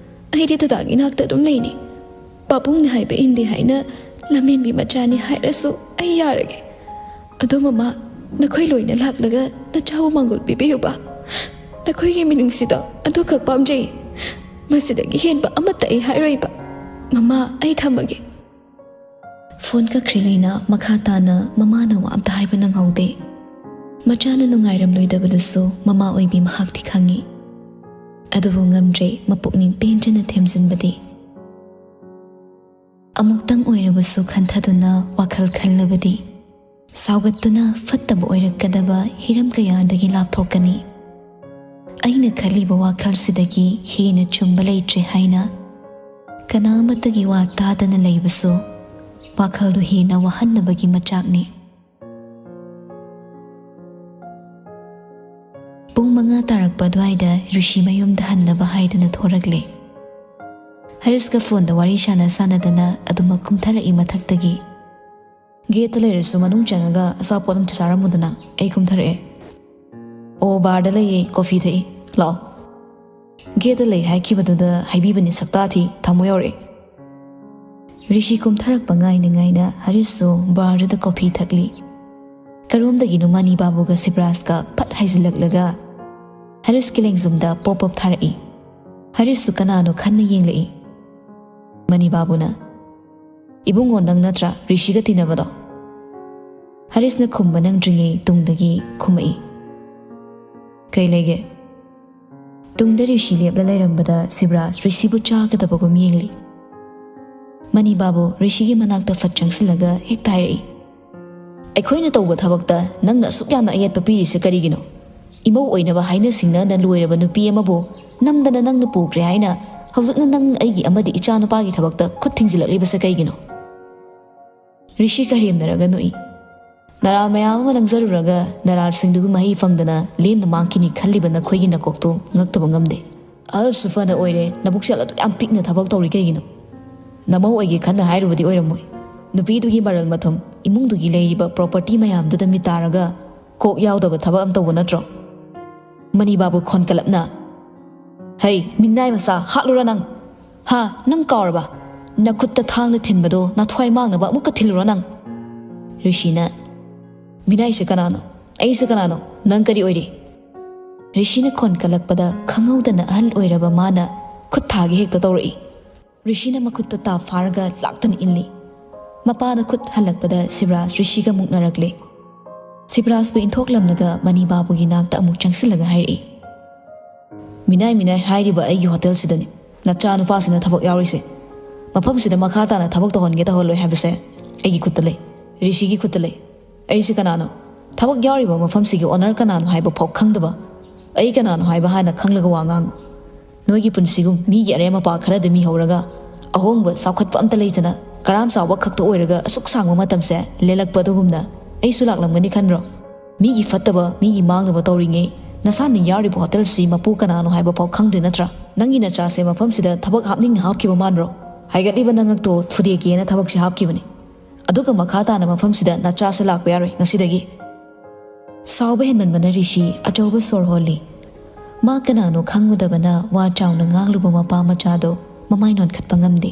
ꯑꯩꯗꯤ ꯗꯗꯥꯒꯤ ꯅꯥꯛꯇ ꯑꯗꯨꯝ ꯂꯩꯅꯤ꯫ ꯄꯥꯕꯨꯡꯅ ꯍꯥꯏꯕ ꯏꯟꯗꯦ ꯍꯥꯏꯅ ꯂꯝꯍꯦꯟꯕꯤ ꯃꯆꯥꯅꯤ ꯍꯥꯏꯔꯁꯨ ꯑꯩ ꯌꯥꯔꯒꯦ꯫ ꯑꯗꯣ ꯃꯃꯥ, ꯅꯈꯣꯏ ꯂꯣꯏꯅ ꯂꯥꯛꯂꯒ ꯅꯆꯥꯕꯨ ꯃꯥꯡꯒꯣꯜ ꯄꯤꯕꯤꯌꯨꯕ꯫ ꯅꯈꯣꯏꯒꯤ ꯃꯤꯅꯨꯡꯁꯤꯗꯣ ꯑꯗꯨꯈꯛ ꯄꯥꯝꯖꯩ꯫ ꯃꯁꯤꯗꯒꯤ ꯍꯦꯟꯕ ꯑꯃꯠꯇ ꯑꯩ ꯍꯥꯏꯔꯣꯏꯕ꯫ ꯃꯃꯥ, ꯑꯩ ꯊꯝꯃꯒꯦ꯫" ꯐꯣꯟ ꯀꯛꯈ꯭ꯔꯦ ꯂꯩꯅꯥ꯫ ꯃꯈꯥ ꯇꯥꯅ ꯃꯃꯥꯅ ꯋꯥ ꯑꯝꯇ ꯍꯥꯏꯕ ꯅꯪꯍꯧꯗꯦ꯫ ꯃꯆꯥꯅ ꯅꯨꯡꯉꯥꯏꯔꯝꯂꯣꯏꯗꯕꯗꯨꯁꯨ ꯃꯃꯥ ꯑꯣꯏꯕꯤ ꯃꯍꯥꯛꯇꯤ ꯈꯪꯉꯤ꯫ ꯑꯗꯨꯕꯨ ꯉꯝꯗ꯭ꯔꯦ, ꯃꯄꯨꯛꯅꯤꯡ ꯄꯦꯟꯖꯅ ꯊꯦꯝꯖꯤꯟꯕꯗꯤ꯫ ꯑꯃꯨꯛꯇꯪ ꯑꯣꯏꯔꯕꯁꯨ ꯈꯟꯊꯗꯨꯅ ꯋꯥꯈꯜ ꯈꯜꯂꯕꯗꯤ꯫ ꯁꯥꯎꯒꯠꯇꯨꯅ ꯐꯠꯇꯕ ꯑꯣꯏꯔꯛꯀꯗꯕ ꯍꯤꯔꯝ ꯀꯌꯥꯗꯒꯤ ꯂꯥꯞꯊꯣꯛꯀꯅꯤ꯫ ꯑꯩꯅ ꯈꯜꯂꯤꯕ ꯋꯥꯈꯜꯁꯤꯗꯒꯤ ꯍꯦꯟꯅ ꯆꯨꯝꯕ ꯂꯩꯇ꯭ꯔꯦ ꯍꯥꯏꯅ ꯀꯅꯥ ꯑꯃꯠꯇꯒꯤ ꯋꯥ ꯇꯥꯗꯅ ꯂꯩꯕꯁꯨ ꯋꯥꯈꯜꯗꯨ ꯍꯦꯟꯅ ꯋꯥꯍꯟꯅꯕꯒꯤ ꯃꯆꯥꯛꯅꯤ꯫ ꯄꯨꯡ ꯃꯉꯥ ꯇꯥꯔꯛꯄ ꯑꯗꯨꯋꯥꯏꯗ ꯔꯤꯁꯤ ꯃꯌꯨꯝꯗ ꯍꯟꯅꯕ ꯍꯥꯏꯗꯨꯅ ꯊꯣꯔꯛꯂꯦ꯫ ꯍꯔꯤꯁꯀ ꯐꯣꯟꯗ ꯋꯥꯔꯤ ꯁꯥꯟꯅ ꯁꯥꯟꯅꯗꯅ ꯑꯗꯨꯃꯛ ꯀꯨꯝꯊꯔꯛꯏ ꯃꯊꯛꯇꯒꯤ꯫ "ꯒꯦꯠꯇ ꯂꯩꯔꯁꯨ ꯃꯅꯨꯡ ꯆꯪꯉꯒ ꯑꯆꯥꯄꯣꯠ ꯑꯝꯇ ꯆꯥꯔꯝꯃꯨꯗꯅ, ꯑꯩ ꯀꯨꯝꯊꯔꯛꯑꯦ꯫" "ꯑꯣ, ꯕꯥꯔꯗ ꯂꯩꯌꯦ, ꯀꯣꯐꯤ ꯊꯛꯏ, ꯂꯥꯛꯑꯣ꯫" ꯒꯦꯠꯇ ꯂꯩ ꯍꯥꯏꯈꯤꯕꯗꯨꯗ ꯍꯥꯏꯕꯤꯕꯅꯤ, ꯁꯛꯇꯥ ꯊꯤ, ꯊꯝꯃꯣ ꯌꯧꯔꯛꯑꯦ꯫ ꯔꯤꯁꯤ ꯀꯨꯝꯊꯔꯛꯄ ꯉꯥꯏꯅ ꯉꯥꯏꯅ ꯍꯔꯤꯁꯁꯨ ꯕꯥꯔꯗꯨꯗ ꯀꯣꯐꯤ ꯊꯛꯂꯤ꯫ ꯀꯔꯣꯝꯗꯒꯤꯅꯣ ꯃꯅꯤ ꯕꯥꯕꯨꯒ ꯁꯤꯕꯔꯥꯖꯀ ꯐꯠ ꯍꯥꯏꯖꯤꯜꯂꯛꯂꯒ ꯍꯔꯤꯁꯀꯤ ꯂꯦꯡꯖꯨꯝꯗ ꯄꯣꯞ ꯄꯣꯞ ꯊꯥꯔꯛꯏ꯫ ꯍꯔꯤꯁꯁꯨ ꯀꯅꯥꯅꯣ ꯈꯟꯅ ꯌꯦꯡꯂꯛꯏ꯫ ꯃꯅꯤ ꯕꯥꯕꯨꯅ, "ꯏꯕꯨꯡꯉꯣ, ꯅꯪ ꯅꯠꯇ꯭ꯔꯥ ꯔꯤꯁꯤꯒ ꯇꯤꯟꯅꯕꯗꯣ?" ꯍꯔꯤꯁꯅ ꯈꯨꯝꯕ ꯅꯪꯗ꯭ꯔꯤꯉꯩ ꯇꯨꯡꯗꯒꯤ ꯈꯨꯝꯃꯛꯏ꯫ "ꯀꯩ ꯂꯩꯒꯦ?" ꯇꯨꯡꯗ ꯔꯤꯁꯤ ꯂꯦꯞꯂ ꯂꯩꯔꯝꯕꯗ ꯁꯤꯕꯔꯥꯖ ꯔꯤꯁꯤꯕꯨ ꯆꯥꯒꯗꯕꯒꯨꯝ ꯌꯦꯡꯂꯤ꯫ ꯃꯅꯤ ꯕꯥꯕꯨ ꯔꯤꯁꯤꯒꯤ ꯃꯅꯥꯛꯇ ꯐꯠ ꯆꯪꯁꯤꯜꯂꯒ ꯍꯦꯛꯇ ꯍꯥꯏꯔꯛꯏ꯫ "ꯑꯩꯈꯣꯏꯅ ꯇꯧꯕ ꯊꯕꯛꯇ ꯅꯪꯅ ꯑꯁꯨꯛ ꯌꯥꯝꯅ ꯑꯌꯦꯠꯄ ꯄꯤꯔꯤꯁꯦ ꯀꯔꯤꯒꯤꯅꯣ? ꯏꯃꯧ ꯑꯣꯏꯅꯕ ꯍꯥꯏꯅ ꯁꯤꯡꯅꯅ ꯂꯣꯏꯔꯕ ꯅꯨꯄꯤ ꯑꯃꯕꯨ ꯅꯝꯗꯅ ꯅꯪꯅ ꯄꯨꯈ꯭ꯔꯦ ꯍꯥꯏꯅ ꯍꯧꯖꯤꯛꯅ ꯅꯪ ꯑꯩꯒꯤ ꯑꯃꯗꯤ ꯏꯆꯥ ꯅꯨꯄꯥꯒꯤ ꯊꯕꯛꯇ ꯈꯨꯠ ꯊꯤꯡꯖꯤꯜꯂꯛꯂꯤꯕꯁꯦ ꯀꯩꯒꯤꯅꯣ?" ꯔꯤꯁꯤ ꯀꯔꯦꯝꯅꯔꯒ ꯅꯣꯛꯏ꯫ "ꯅꯔꯥꯜ ꯃꯌꯥꯝ ꯑꯃ ꯂꯪꯖꯔꯨꯔꯒ ꯅꯔꯥꯜꯁꯤꯡꯗꯨꯒꯤ ꯃꯍꯩ ꯐꯪꯗꯅ ꯂꯦꯝꯅ ꯃꯥꯡꯈꯤꯅꯤ ꯈꯜꯂꯤꯕ ꯅꯈꯣꯏꯒꯤ ꯅꯀꯣꯛꯇꯨ ꯉꯛꯇꯕ ꯉꯝꯗꯦ꯫ ꯑꯍꯜꯁꯨ ꯐꯅ ꯑꯣꯏꯔꯦ, ꯅꯕꯨꯛꯆꯦꯜ ꯑꯗꯨꯛ ꯌꯥꯝ ꯄꯤꯛꯅ ꯊꯕꯛ ꯇꯧꯔꯤ ꯀꯩꯒꯤꯅꯣ? ꯅꯃꯧ ꯑꯣꯏꯒꯦ ꯈꯟꯅ ꯍꯥꯏꯔꯨꯕꯗꯤ ꯑꯣꯏꯔꯝꯃꯣꯏ꯫ ꯅꯨꯄꯤꯗꯨꯒꯤ ꯃꯔꯜ ꯃꯊꯨꯝ, ꯏꯃꯨꯡꯗꯨꯒꯤ ꯂꯩꯔꯤꯕ ꯄ꯭ꯔꯣꯄꯔꯇꯤ ꯃꯌꯥꯝꯗꯨꯗ ꯃꯤꯠ ꯇꯥꯔꯒ ꯀꯣꯛ ꯌꯥꯎꯗꯕ ꯊꯕꯛ ꯑꯃ ꯇꯧꯕ ꯅꯠꯇ꯭ꯔꯣ?" ꯃꯅꯤ ꯕꯥꯕꯨ ꯈꯣꯟ ꯀꯂꯞꯅ, "ꯍꯩ, ꯃꯤꯅꯥꯏ ꯃꯆꯥ, ꯍꯥꯠꯂꯨꯔ ꯅꯪ? ꯍꯥ, ꯅꯪ ꯀꯥꯎꯔꯕ? ꯅꯈꯨꯠꯇ ꯊꯥꯡꯅ ꯊꯤꯟꯕꯗꯣ ꯅꯊ꯭ꯋꯥꯏ ꯃꯥꯡꯅꯕ ꯑꯃꯨꯛꯀ ꯊꯤꯜꯂꯨꯔ ꯅꯪ?" ꯔꯤꯁꯤꯅ, "ꯃꯤꯅꯥꯏꯁꯦ ꯀꯅꯥꯅꯣ? ꯑꯩꯁꯦ ꯀꯅꯥꯅꯣ? ꯅꯪ ꯀꯔꯤ ꯑꯣꯏꯔꯤ?" ꯔꯤꯁꯤꯅ ꯈꯣꯟ ꯀꯜꯂꯛꯄꯗ ꯈꯪꯍꯧꯗꯅ ꯑꯍꯜ ꯑꯣꯏꯔꯕ ꯃꯥꯅ ꯈꯨꯠ ꯊꯥꯒꯦ ꯍꯦꯛꯇ ꯇꯧꯔꯛꯏ꯫ ꯔꯤꯁꯤꯅ ꯃꯈꯨꯠꯇꯨ ꯇꯥꯞ ꯐꯥꯔꯒ ꯂꯥꯛꯇꯅ ꯏꯜꯂꯤ꯫ ꯃꯄꯥꯗ ꯈꯨꯠ ꯍꯜꯂꯛꯄꯗ ꯁꯤꯕꯔꯥꯖ ꯔꯤꯁꯤꯒ ꯃꯨꯛꯅꯔꯛꯂꯦ꯫ ꯁꯤꯕꯔꯥꯖꯄꯨ ꯏꯟꯊꯣꯛꯂꯝꯂꯒ ꯃꯅꯤ ꯕꯥꯕꯨꯒꯤ ꯅꯥꯛꯇ ꯑꯃꯨꯛ ꯆꯪꯁꯤꯜꯂꯒ ꯍꯥꯏꯔꯛꯏ, "ꯃꯤꯅꯥꯏ ꯃꯤꯅꯥꯏ ꯍꯥꯏꯔꯤꯕ ꯑꯩꯒꯤ ꯍꯣꯇꯦꯜꯁꯤꯗꯅꯤ ꯅꯆꯥ ꯅꯨꯄꯥꯁꯤꯅ ꯊꯕꯛ ꯌꯥꯎꯔꯤꯁꯦ꯫ ꯃꯐꯝꯁꯤꯗ ꯃꯈꯥ ꯇꯥꯅ ꯊꯕꯛ ꯇꯧꯍꯟꯒꯦ ꯇꯧꯍꯜꯂꯣꯏ ꯍꯥꯏꯕꯁꯦ ꯑꯩꯒꯤ ꯈꯨꯠꯇ ꯂꯩ, ꯔꯤꯁꯤꯒꯤ ꯈꯨꯠꯇ ꯂꯩ꯫ ꯑꯩꯁꯤ ꯀꯅꯥꯅꯣ? ꯊꯕꯛ ꯌꯥꯎꯔꯤꯕ ꯃꯐꯝꯁꯤꯒꯤ ꯑꯣꯅꯔ ꯀꯅꯥꯅꯣ ꯍꯥꯏꯕ ꯐꯥꯎ ꯈꯪꯗꯕ? ꯑꯩ ꯀꯅꯥꯅꯣ ꯍꯥꯏꯕ ꯍꯥꯟꯅ ꯈꯪꯂꯒ ꯋꯥ ꯉꯥꯡꯉꯨ꯫ ꯅꯣꯏꯒꯤ ꯄꯨꯟꯁꯤꯒꯨꯝ ꯃꯤꯒꯤ ꯑꯔꯦꯝ ꯑꯄꯥ ꯈꯔꯗ ꯃꯤꯍꯧꯔꯒ ꯑꯍꯣꯡꯕ ꯆꯥꯎꯈꯠꯄ ꯑꯝꯇ ꯂꯩꯇꯅ ꯀꯔꯥꯝ ꯆꯥꯎꯕ ꯈꯛꯇ ꯑꯣꯏꯔꯒ ꯑꯁꯨꯛ ꯁꯥꯡꯕ ꯃꯇꯝꯁꯦ ꯂꯦꯜꯂꯛꯄ ꯑꯗꯨꯒꯨꯝꯅ ꯑꯩꯁꯨ ꯂꯥꯛꯂꯝꯒꯅꯤ ꯈꯟꯕ꯭ꯔꯣ? ꯃꯤꯒꯤ ꯐꯠꯇꯕ, ꯃꯤꯒꯤ ꯃꯥꯡꯅꯕ ꯇꯧꯔꯤꯉꯩ ꯅꯁꯥꯅ ꯌꯥꯎꯔꯤꯕ ꯍꯣꯇꯦꯜꯁꯤ ꯃꯄꯨ ꯀꯅꯥꯅꯣ ꯍꯥꯏꯕ ꯐꯥꯎ ꯈꯪꯗꯦ ꯅꯠꯇ꯭ꯔꯥ? ꯅꯪꯒꯤ ꯅꯆꯥꯁꯦ ꯃꯐꯝꯁꯤꯗ ꯊꯕꯛ ꯍꯥꯞꯅꯤꯡꯅ ꯍꯥꯞꯈꯤꯕ ꯃꯥꯟꯕ꯭ꯔꯣ? ꯍꯥꯏꯒꯠꯂꯤꯕ ꯅꯉꯛꯇꯣ ꯊꯨꯗꯦꯛꯀꯦꯅ ꯊꯕꯛꯁꯦ ꯍꯥꯞꯈꯤꯕꯅꯤ꯫ ꯑꯗꯨꯒ ꯃꯈꯥ ꯇꯥꯅ ꯃꯐꯝꯁꯤꯗ ꯅꯆꯥꯁꯦ ꯂꯥꯛꯄ ꯌꯥꯔꯣꯏ ꯉꯁꯤꯗꯒꯤ꯫ ꯁꯥꯎꯕ ꯍꯦꯟꯃꯟꯕꯅ ꯔꯤꯁꯤ ꯑꯆꯧꯕ ꯁꯣꯔ ꯍꯣꯜꯂꯤ꯫ ꯃꯥ ꯀꯅꯥꯅꯣ ꯈꯪꯉꯨꯗꯕꯅ ꯋꯥ ꯆꯥꯎꯅ ꯉꯥꯡꯂꯨꯕ ꯃꯄꯥ ꯃꯆꯥꯗꯣ ꯃꯃꯥꯏ ꯅꯣꯟꯈꯠꯄ ꯉꯝꯗꯦ꯫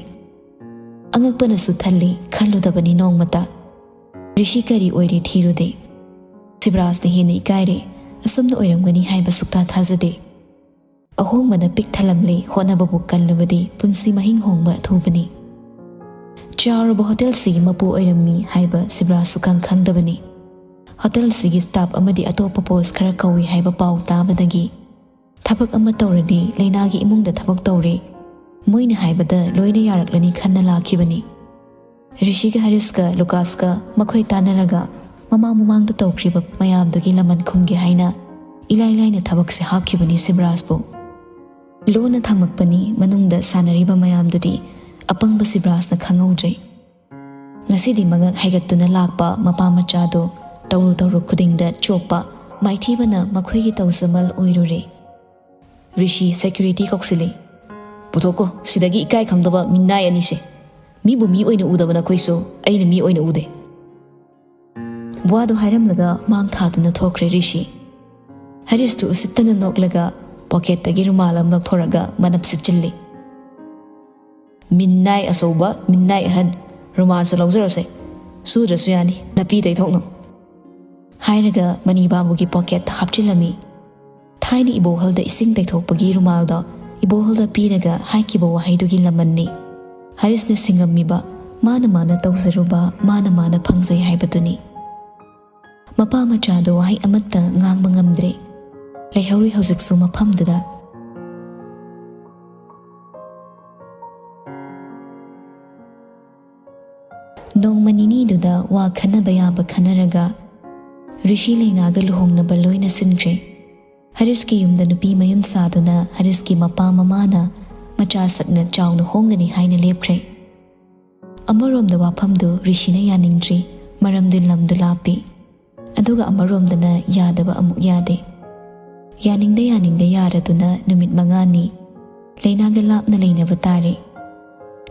ꯑꯉꯛꯄꯅꯁꯨ ꯊꯜꯂꯤ, ꯈꯜꯂꯨꯗꯕꯅꯤ ꯅꯣꯡꯃꯇ꯫ ꯔꯤꯁꯤ ꯀꯔꯤ ꯑꯣꯏꯔꯦ ꯊꯤꯔꯨꯗꯦ꯫ ꯁꯤꯕꯔꯥꯖꯅ ꯍꯦꯟꯅ ꯏꯀꯥꯏꯔꯦ꯫ ꯑꯁꯨꯝꯅ ꯑꯣꯏꯔꯝꯒꯅꯤ ꯍꯥꯏꯕ ꯁꯨꯛꯊꯥ ꯊꯥꯖꯗꯦ꯫ ꯑꯍꯣꯡꯕꯅ ꯄꯤꯛ ꯊꯜꯂꯝꯂꯦ, ꯍꯣꯠꯅꯕꯕꯨ ꯀꯜꯂꯕꯗꯤ ꯄꯨꯟꯁꯤ ꯃꯍꯤꯡ ꯍꯣꯡꯕ ꯑꯊꯨꯕꯅꯤ꯫ ꯆꯥꯎꯔꯕ ꯍꯣꯇꯦꯜꯁꯤꯒꯤ ꯃꯄꯨ ꯑꯣꯏꯔꯝꯃꯤ ꯍꯥꯏꯕ ꯁꯤꯕꯔꯥꯖꯁꯨ ꯈꯪ ꯈꯪꯗꯕꯅꯤ꯫ ꯍꯣꯇꯦꯜꯁꯤꯒꯤ ꯁ꯭ꯇꯥꯐ ꯑꯃꯗꯤ ꯑꯇꯣꯞꯄ ꯄꯣꯁ ꯈꯔ ꯀꯧꯏ ꯍꯥꯏꯕ ꯄꯥꯎ ꯇꯥꯕꯗꯒꯤ ꯊꯕꯛ ꯑꯃ ꯇꯧꯔꯗꯤ ꯂꯩꯅꯥꯒꯤ ꯏꯃꯨꯡꯗ ꯊꯕꯛ ꯇꯧꯔꯦ, ꯃꯣꯏꯅ ꯍꯥꯏꯕꯗ ꯂꯣꯏꯅ ꯌꯥꯔꯛꯂꯅꯤ ꯈꯟꯅ ꯂꯥꯛꯈꯤꯕꯅꯤ꯫ ꯔꯤꯁꯤꯒ ꯍꯔꯤꯁꯀ ꯂꯨꯀꯥꯁꯀ ꯃꯈꯣꯏ ꯇꯥꯟꯅꯔꯒ ꯃꯃꯥꯡ ꯃꯃꯥꯡꯗ ꯇꯧꯈ꯭ꯔꯤꯕ ꯃꯌꯥꯝꯗꯨꯒꯤ ꯂꯃꯟ ꯈꯨꯝꯒꯦ ꯍꯥꯏꯅ ꯏꯂꯥꯏ ꯂꯥꯏꯅ ꯊꯕꯛꯁꯦ ꯍꯥꯞꯈꯤꯕꯅꯤ ꯁꯤꯕꯔꯥꯖꯄꯨ꯫ ꯂꯣꯟꯅ ꯊꯝꯃꯛꯄꯅꯤ ꯃꯅꯨꯡꯗ ꯁꯥꯟꯅꯔꯤꯕ ꯃꯌꯥꯝꯗꯨꯗꯤ ꯑꯄꯪꯕ ꯁꯤꯕꯔꯥꯖꯅ ꯈꯪꯍꯧꯗ꯭ꯔꯦ꯫ ꯉꯁꯤꯗꯤ ꯃꯉꯛ ꯍꯥꯏꯒꯠꯇꯨꯅ ꯂꯥꯛꯄ ꯃꯄꯥ ꯃꯆꯥꯗꯣ ꯇꯧꯔꯨ ꯇꯧꯔꯨ ꯈꯨꯗꯤꯡꯗ ꯆꯣꯞꯄ ꯃꯥꯏꯊꯤꯕꯅ ꯃꯈꯣꯏꯒꯤ ꯇꯧꯖꯃꯜ ꯑꯣꯏꯔꯨꯔꯦ꯫ ꯔꯤꯁꯤ ꯁꯦꯀ꯭ꯌꯨꯔꯤꯇꯤ ꯀꯧꯁꯤꯜꯂꯤ꯫ "ꯄꯨꯊꯣꯛꯈꯣ ꯁꯤꯗꯒꯤ ꯏꯀꯥꯏ ꯈꯪꯗꯕ ꯃꯤꯅꯥꯏ ꯑꯅꯤꯁꯦ꯫ ꯃꯤꯕꯨ ꯃꯤ ꯑꯣꯏꯅ ꯎꯗꯕ ꯅꯈꯣꯏꯁꯨ ꯑꯩꯅ ꯃꯤ ꯑꯣꯏꯅ ꯎꯗꯦ꯫" ꯋꯥꯗꯨ ꯍꯥꯏꯔꯝꯂꯒ ꯃꯥꯡ ꯊꯥꯗꯨꯅ ꯊꯣꯛꯈ꯭ꯔꯦ ꯔꯤꯁꯤ꯫ ꯍꯔꯤꯁꯇꯨ ꯎꯁꯤꯠꯇꯅ ꯅꯣꯛꯂꯒ ꯄꯣꯀꯦꯠꯇꯒꯤ ꯔꯨꯃꯥꯜ ꯑꯃ ꯂꯧꯊꯣꯔꯒ ꯃꯅꯞ ꯁꯤꯠꯆꯤꯜꯂꯤ꯫ "ꯃꯤꯅꯥꯏ ꯑꯆꯧꯕ, ꯃꯤꯅꯥꯏ ꯑꯍꯟ, ꯔꯨꯃꯥꯜꯁꯨ ꯂꯧꯖꯔꯁꯦ꯫ ꯁꯨꯗ꯭ꯔꯁꯨ ꯌꯥꯅꯤ, ꯅꯄꯤ ꯇꯩꯊꯣꯛꯅꯧ꯫" ꯍꯥꯏꯔꯒ ꯃꯅꯤ ꯕꯥꯕꯨꯒꯤ ꯄꯣꯀꯦꯠꯇ ꯍꯥꯞꯆꯤꯜꯂꯝꯃꯤ꯫ ꯊꯥꯏꯅ ꯏꯕꯣꯍꯜꯗ ꯏꯁꯤꯡ ꯇꯩꯊꯣꯛꯄꯒꯤ ꯔꯨꯃꯥꯜꯗꯣ ꯏꯕꯣꯍꯜꯗ ꯄꯤꯔꯒ ꯍꯥꯏꯈꯤꯕ ꯋꯥꯍꯩꯗꯨꯒꯤ ꯂꯃꯟꯅꯤ ꯍꯔꯤꯁꯅ ꯁꯤꯡꯉꯝꯃꯤꯕ, ꯃꯥꯅ ꯃꯥꯅ ꯇꯧꯖꯔꯨꯕ, ꯃꯥꯅ ꯃꯥꯅ ꯐꯪꯖꯩ ꯍꯥꯏꯕꯗꯨꯅꯤ꯫ ꯃꯄꯥ ꯃꯆꯥꯗꯣ ꯋꯥꯍꯩ ꯑꯃꯠꯇ ꯉꯥꯡꯕ ꯉꯝꯗ꯭ꯔꯦ꯫ ꯂꯩꯍꯧꯔꯤ ꯍꯧꯖꯤꯛꯁꯨ ꯃꯐꯝꯗꯨꯗ꯫ ꯅꯣꯡꯃ ꯅꯤꯅꯤꯗꯨꯗ ꯋꯥ ꯈꯟꯅꯕ ꯌꯥꯕ ꯈꯟꯅꯔꯒ ꯔꯤꯁꯤ ꯂꯩꯅꯥꯒ ꯂꯨꯍꯣꯡꯅꯕ ꯂꯣꯏꯅ ꯁꯤꯟꯈ꯭ꯔꯦ꯫ ꯍꯔꯤꯁꯀꯤ ꯌꯨꯝꯗ ꯅꯨꯄꯤ ꯃꯌꯨꯝ ꯁꯥꯗꯨꯅ ꯍꯔꯤꯁꯀꯤ ꯃꯄꯥ ꯃꯃꯥꯅ ꯃꯆꯥ ꯁꯛꯅ ꯆꯥꯎꯅ ꯍꯣꯡꯒꯅꯤ ꯍꯥꯏꯅ ꯂꯦꯞꯈ꯭ꯔꯦ꯫ ꯑꯃꯔꯣꯝꯗ ꯋꯥꯐꯝꯗꯨ ꯔꯤꯁꯤꯅ ꯌꯥꯅꯤꯡꯗ꯭ꯔꯤ, ꯃꯔꯝꯗꯤ ꯂꯝꯗꯨ ꯂꯥꯞꯄꯤ꯫ ꯑꯗꯨꯒ ꯑꯃꯔꯣꯝꯗꯅ ꯌꯥꯗꯕ ꯑꯃꯨꯛ ꯌꯥꯗꯦ꯫ ꯌꯥꯅꯤꯡꯗ ꯌꯥꯅꯤꯡꯗ ꯌꯥꯔꯗꯨꯅ ꯅꯨꯃꯤꯠ ꯃꯉꯥꯅꯤ ꯂꯩꯅꯥꯒ ꯂꯥꯞꯅ ꯂꯩꯅꯕ ꯇꯥꯔꯦ꯫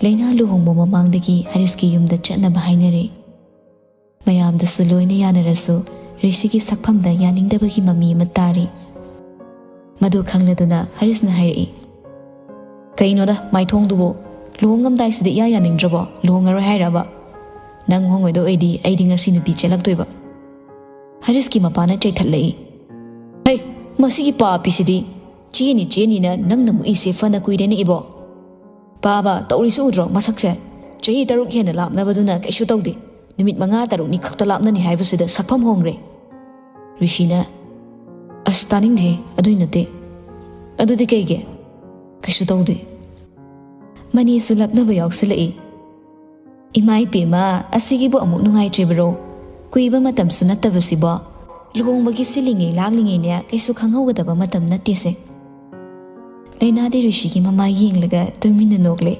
ꯂꯩꯅꯥ ꯂꯨꯍꯣꯡꯕ ꯃꯃꯥꯡꯗꯒꯤ ꯍꯔꯤꯁꯀꯤ ꯌꯨꯝꯗ ꯆꯠꯅꯕ ꯍꯥꯏꯅꯔꯦ꯫ ꯃꯌꯥꯝꯗꯨꯁꯨ ꯂꯣꯏꯅ ꯌꯥꯅꯔꯁꯨ ꯔꯤꯁꯤꯒꯤ ꯁꯛꯐꯝꯗ ꯌꯥꯅꯤꯡꯗꯕꯒꯤ ꯃꯃꯤ ꯑꯃ ꯇꯥꯔꯤ꯫ ꯃꯗꯨ ꯈꯪꯂꯗꯨꯅ ꯍꯔꯤꯁꯅ ꯍꯥꯏꯔꯛꯏ, "ꯀꯩꯅꯣꯗ ꯃꯥꯏꯊꯣꯡꯗꯨꯕꯨ, ꯂꯨꯍꯣꯡꯉꯝꯗꯥꯏꯁꯤꯗ ꯏꯌꯥ ꯌꯥꯅꯤꯡꯗ꯭ꯔꯕꯣ? ꯂꯨꯍꯣꯡꯉꯔꯣꯏ ꯍꯥꯏꯔꯕ? ꯅꯪ ꯍꯣꯡꯉꯣꯏꯗꯧ ꯑꯣꯏꯗꯤ ꯑꯩꯗꯤ ꯉꯁꯤ ꯅꯨꯄꯤ ꯆꯦꯜꯂꯛꯇꯣꯏꯕ?" ꯍꯔꯤꯁꯀꯤ ꯃꯄꯥꯅ ꯆꯩꯊꯠꯂꯛꯏ, "ꯍꯩ, ꯃꯁꯤꯒꯤ ꯄꯥꯄꯤꯁꯤꯗꯤ ꯆꯦꯅꯤ ꯆꯦꯅꯤꯅ ꯅꯪꯅ ꯃꯨꯛꯏꯁꯦ ꯐꯅ ꯀꯨꯏꯔꯦꯅꯦ ꯏꯕꯣ꯫ ꯄꯥꯕ ꯇꯧꯔꯤꯁꯤ ꯎꯗ꯭ꯔꯣ ꯃꯁꯛꯁꯦ? ꯆꯍꯤ ꯇꯔꯨꯛ ꯍꯦꯟꯅ ꯂꯥꯞꯅꯕꯗꯨꯅ ꯀꯩꯁꯨ ꯇꯧꯗꯦ꯫ ꯅꯨꯃꯤꯠ ꯃꯉꯥ ꯇꯔꯨꯛꯅꯤ ꯈꯛꯇ ꯂꯥꯞꯅꯅꯤ ꯍꯥꯏꯕꯁꯤꯗ ꯁꯛꯐꯝ ꯍꯣꯡꯈ꯭ꯔꯦ꯫" ꯔꯤꯁꯤꯅ, "ꯑꯁ, ꯇꯥꯅꯤꯡꯗꯦ, ꯑꯗꯨꯏ ꯅꯠꯇꯦ꯫" "ꯑꯗꯨꯗꯤ ꯀꯩꯒꯤ?" "ꯀꯩꯁꯨ ꯇꯧꯗꯦ꯫" ꯃꯅꯤꯁꯨ ꯂꯛꯅꯕ ꯌꯥꯎꯁꯤꯜꯂꯛꯏ꯫ "ꯏꯃꯥ ꯏꯄꯦꯝꯃ, ꯑꯁꯤꯒꯤꯕꯨ ꯑꯃꯨꯛ ꯅꯨꯡꯉꯥꯏꯇ꯭ꯔꯤꯕꯔꯣ? ꯀꯨꯏꯕ ꯃꯇꯝꯁꯨ ꯅꯠꯇꯕꯁꯤꯕꯣ꯫ ꯂꯨꯍꯣꯡꯕꯒꯤ ꯁꯤꯜꯂꯤꯉꯩ ꯂꯥꯡꯂꯤꯉꯩꯅꯦ ꯀꯩꯁꯨ ꯈꯪꯍꯧꯒꯗꯕ ꯃꯇꯝ ꯅꯠꯇꯦꯁꯦ꯫" ꯂꯩꯅꯥꯗꯤ ꯔꯤꯁꯤꯒꯤ ꯃꯃꯥꯏ ꯌꯦꯡꯂꯒ ꯇꯨꯃꯤꯟꯅ ꯅꯣꯛꯂꯦ꯫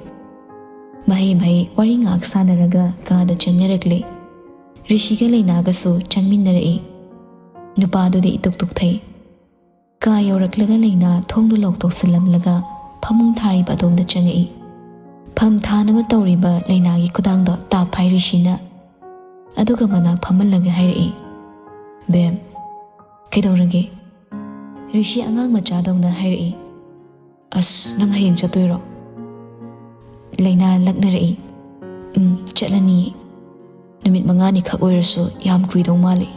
ꯃꯍꯩ ꯃꯍꯩ ꯋꯥꯔꯤ ꯉꯥꯏꯍꯥꯛ ꯁꯥꯟꯅꯔꯒ ꯀꯥꯗ ꯆꯪꯅꯔꯛꯂꯦ꯫ ꯔꯤꯁꯤꯒ ꯂꯩꯅꯥꯒꯁꯨ ꯆꯪꯃꯤꯟꯅꯔꯛꯏ꯫ ꯅꯨꯄꯥꯗꯨꯗꯤ ꯏꯇꯨꯛ ꯇꯨꯛꯊꯩ꯫ ꯀꯥ ꯌꯧꯔꯛꯂꯒ ꯂꯩꯅꯥ ꯊꯣꯡꯗꯨ ꯂꯣꯛ ꯇꯧꯁꯤꯜꯂꯝꯂꯒ ꯐꯃꯨꯡ ꯊꯥꯔꯤꯕ ꯑꯗꯣꯝꯗ ꯆꯪꯉꯛꯏ꯫ ꯐꯝ ꯊꯥꯅꯕ ꯇꯧꯔꯤꯕ ꯂꯩꯅꯥꯒꯤ ꯈꯨꯗꯥꯡꯗꯣ ꯇꯥꯞ ꯍꯥꯏ ꯔꯤꯁꯤꯅ꯫ ꯑꯗꯨꯒ ꯃꯅꯥꯛ ꯐꯝꯍꯜꯂꯒ ꯍꯥꯏꯔꯛꯏ, "ꯕꯦꯝ꯫" "ꯀꯩꯗꯧꯔꯒꯦ?" ꯔꯤꯁꯤ ꯑꯉꯥꯡ ꯃꯆꯥꯗꯧꯅ ꯍꯥꯏꯔꯛꯏ꯫ "ꯑꯁ, ꯅꯪ ꯍꯌꯦꯡ ꯆꯠꯇꯣꯏꯔꯣ?" ꯂꯩꯅꯥ ꯂꯛꯅꯔꯛꯏ꯫ "ꯎꯝ, ꯆꯠꯂꯅꯤ꯫ ꯅꯨꯃꯤꯠ ꯃꯉꯥꯅꯤꯈꯛ ꯑꯣꯏꯔꯁꯨ ꯌꯥꯝ ꯀꯨꯏꯗꯧ ꯃꯥꯜꯂꯤ꯫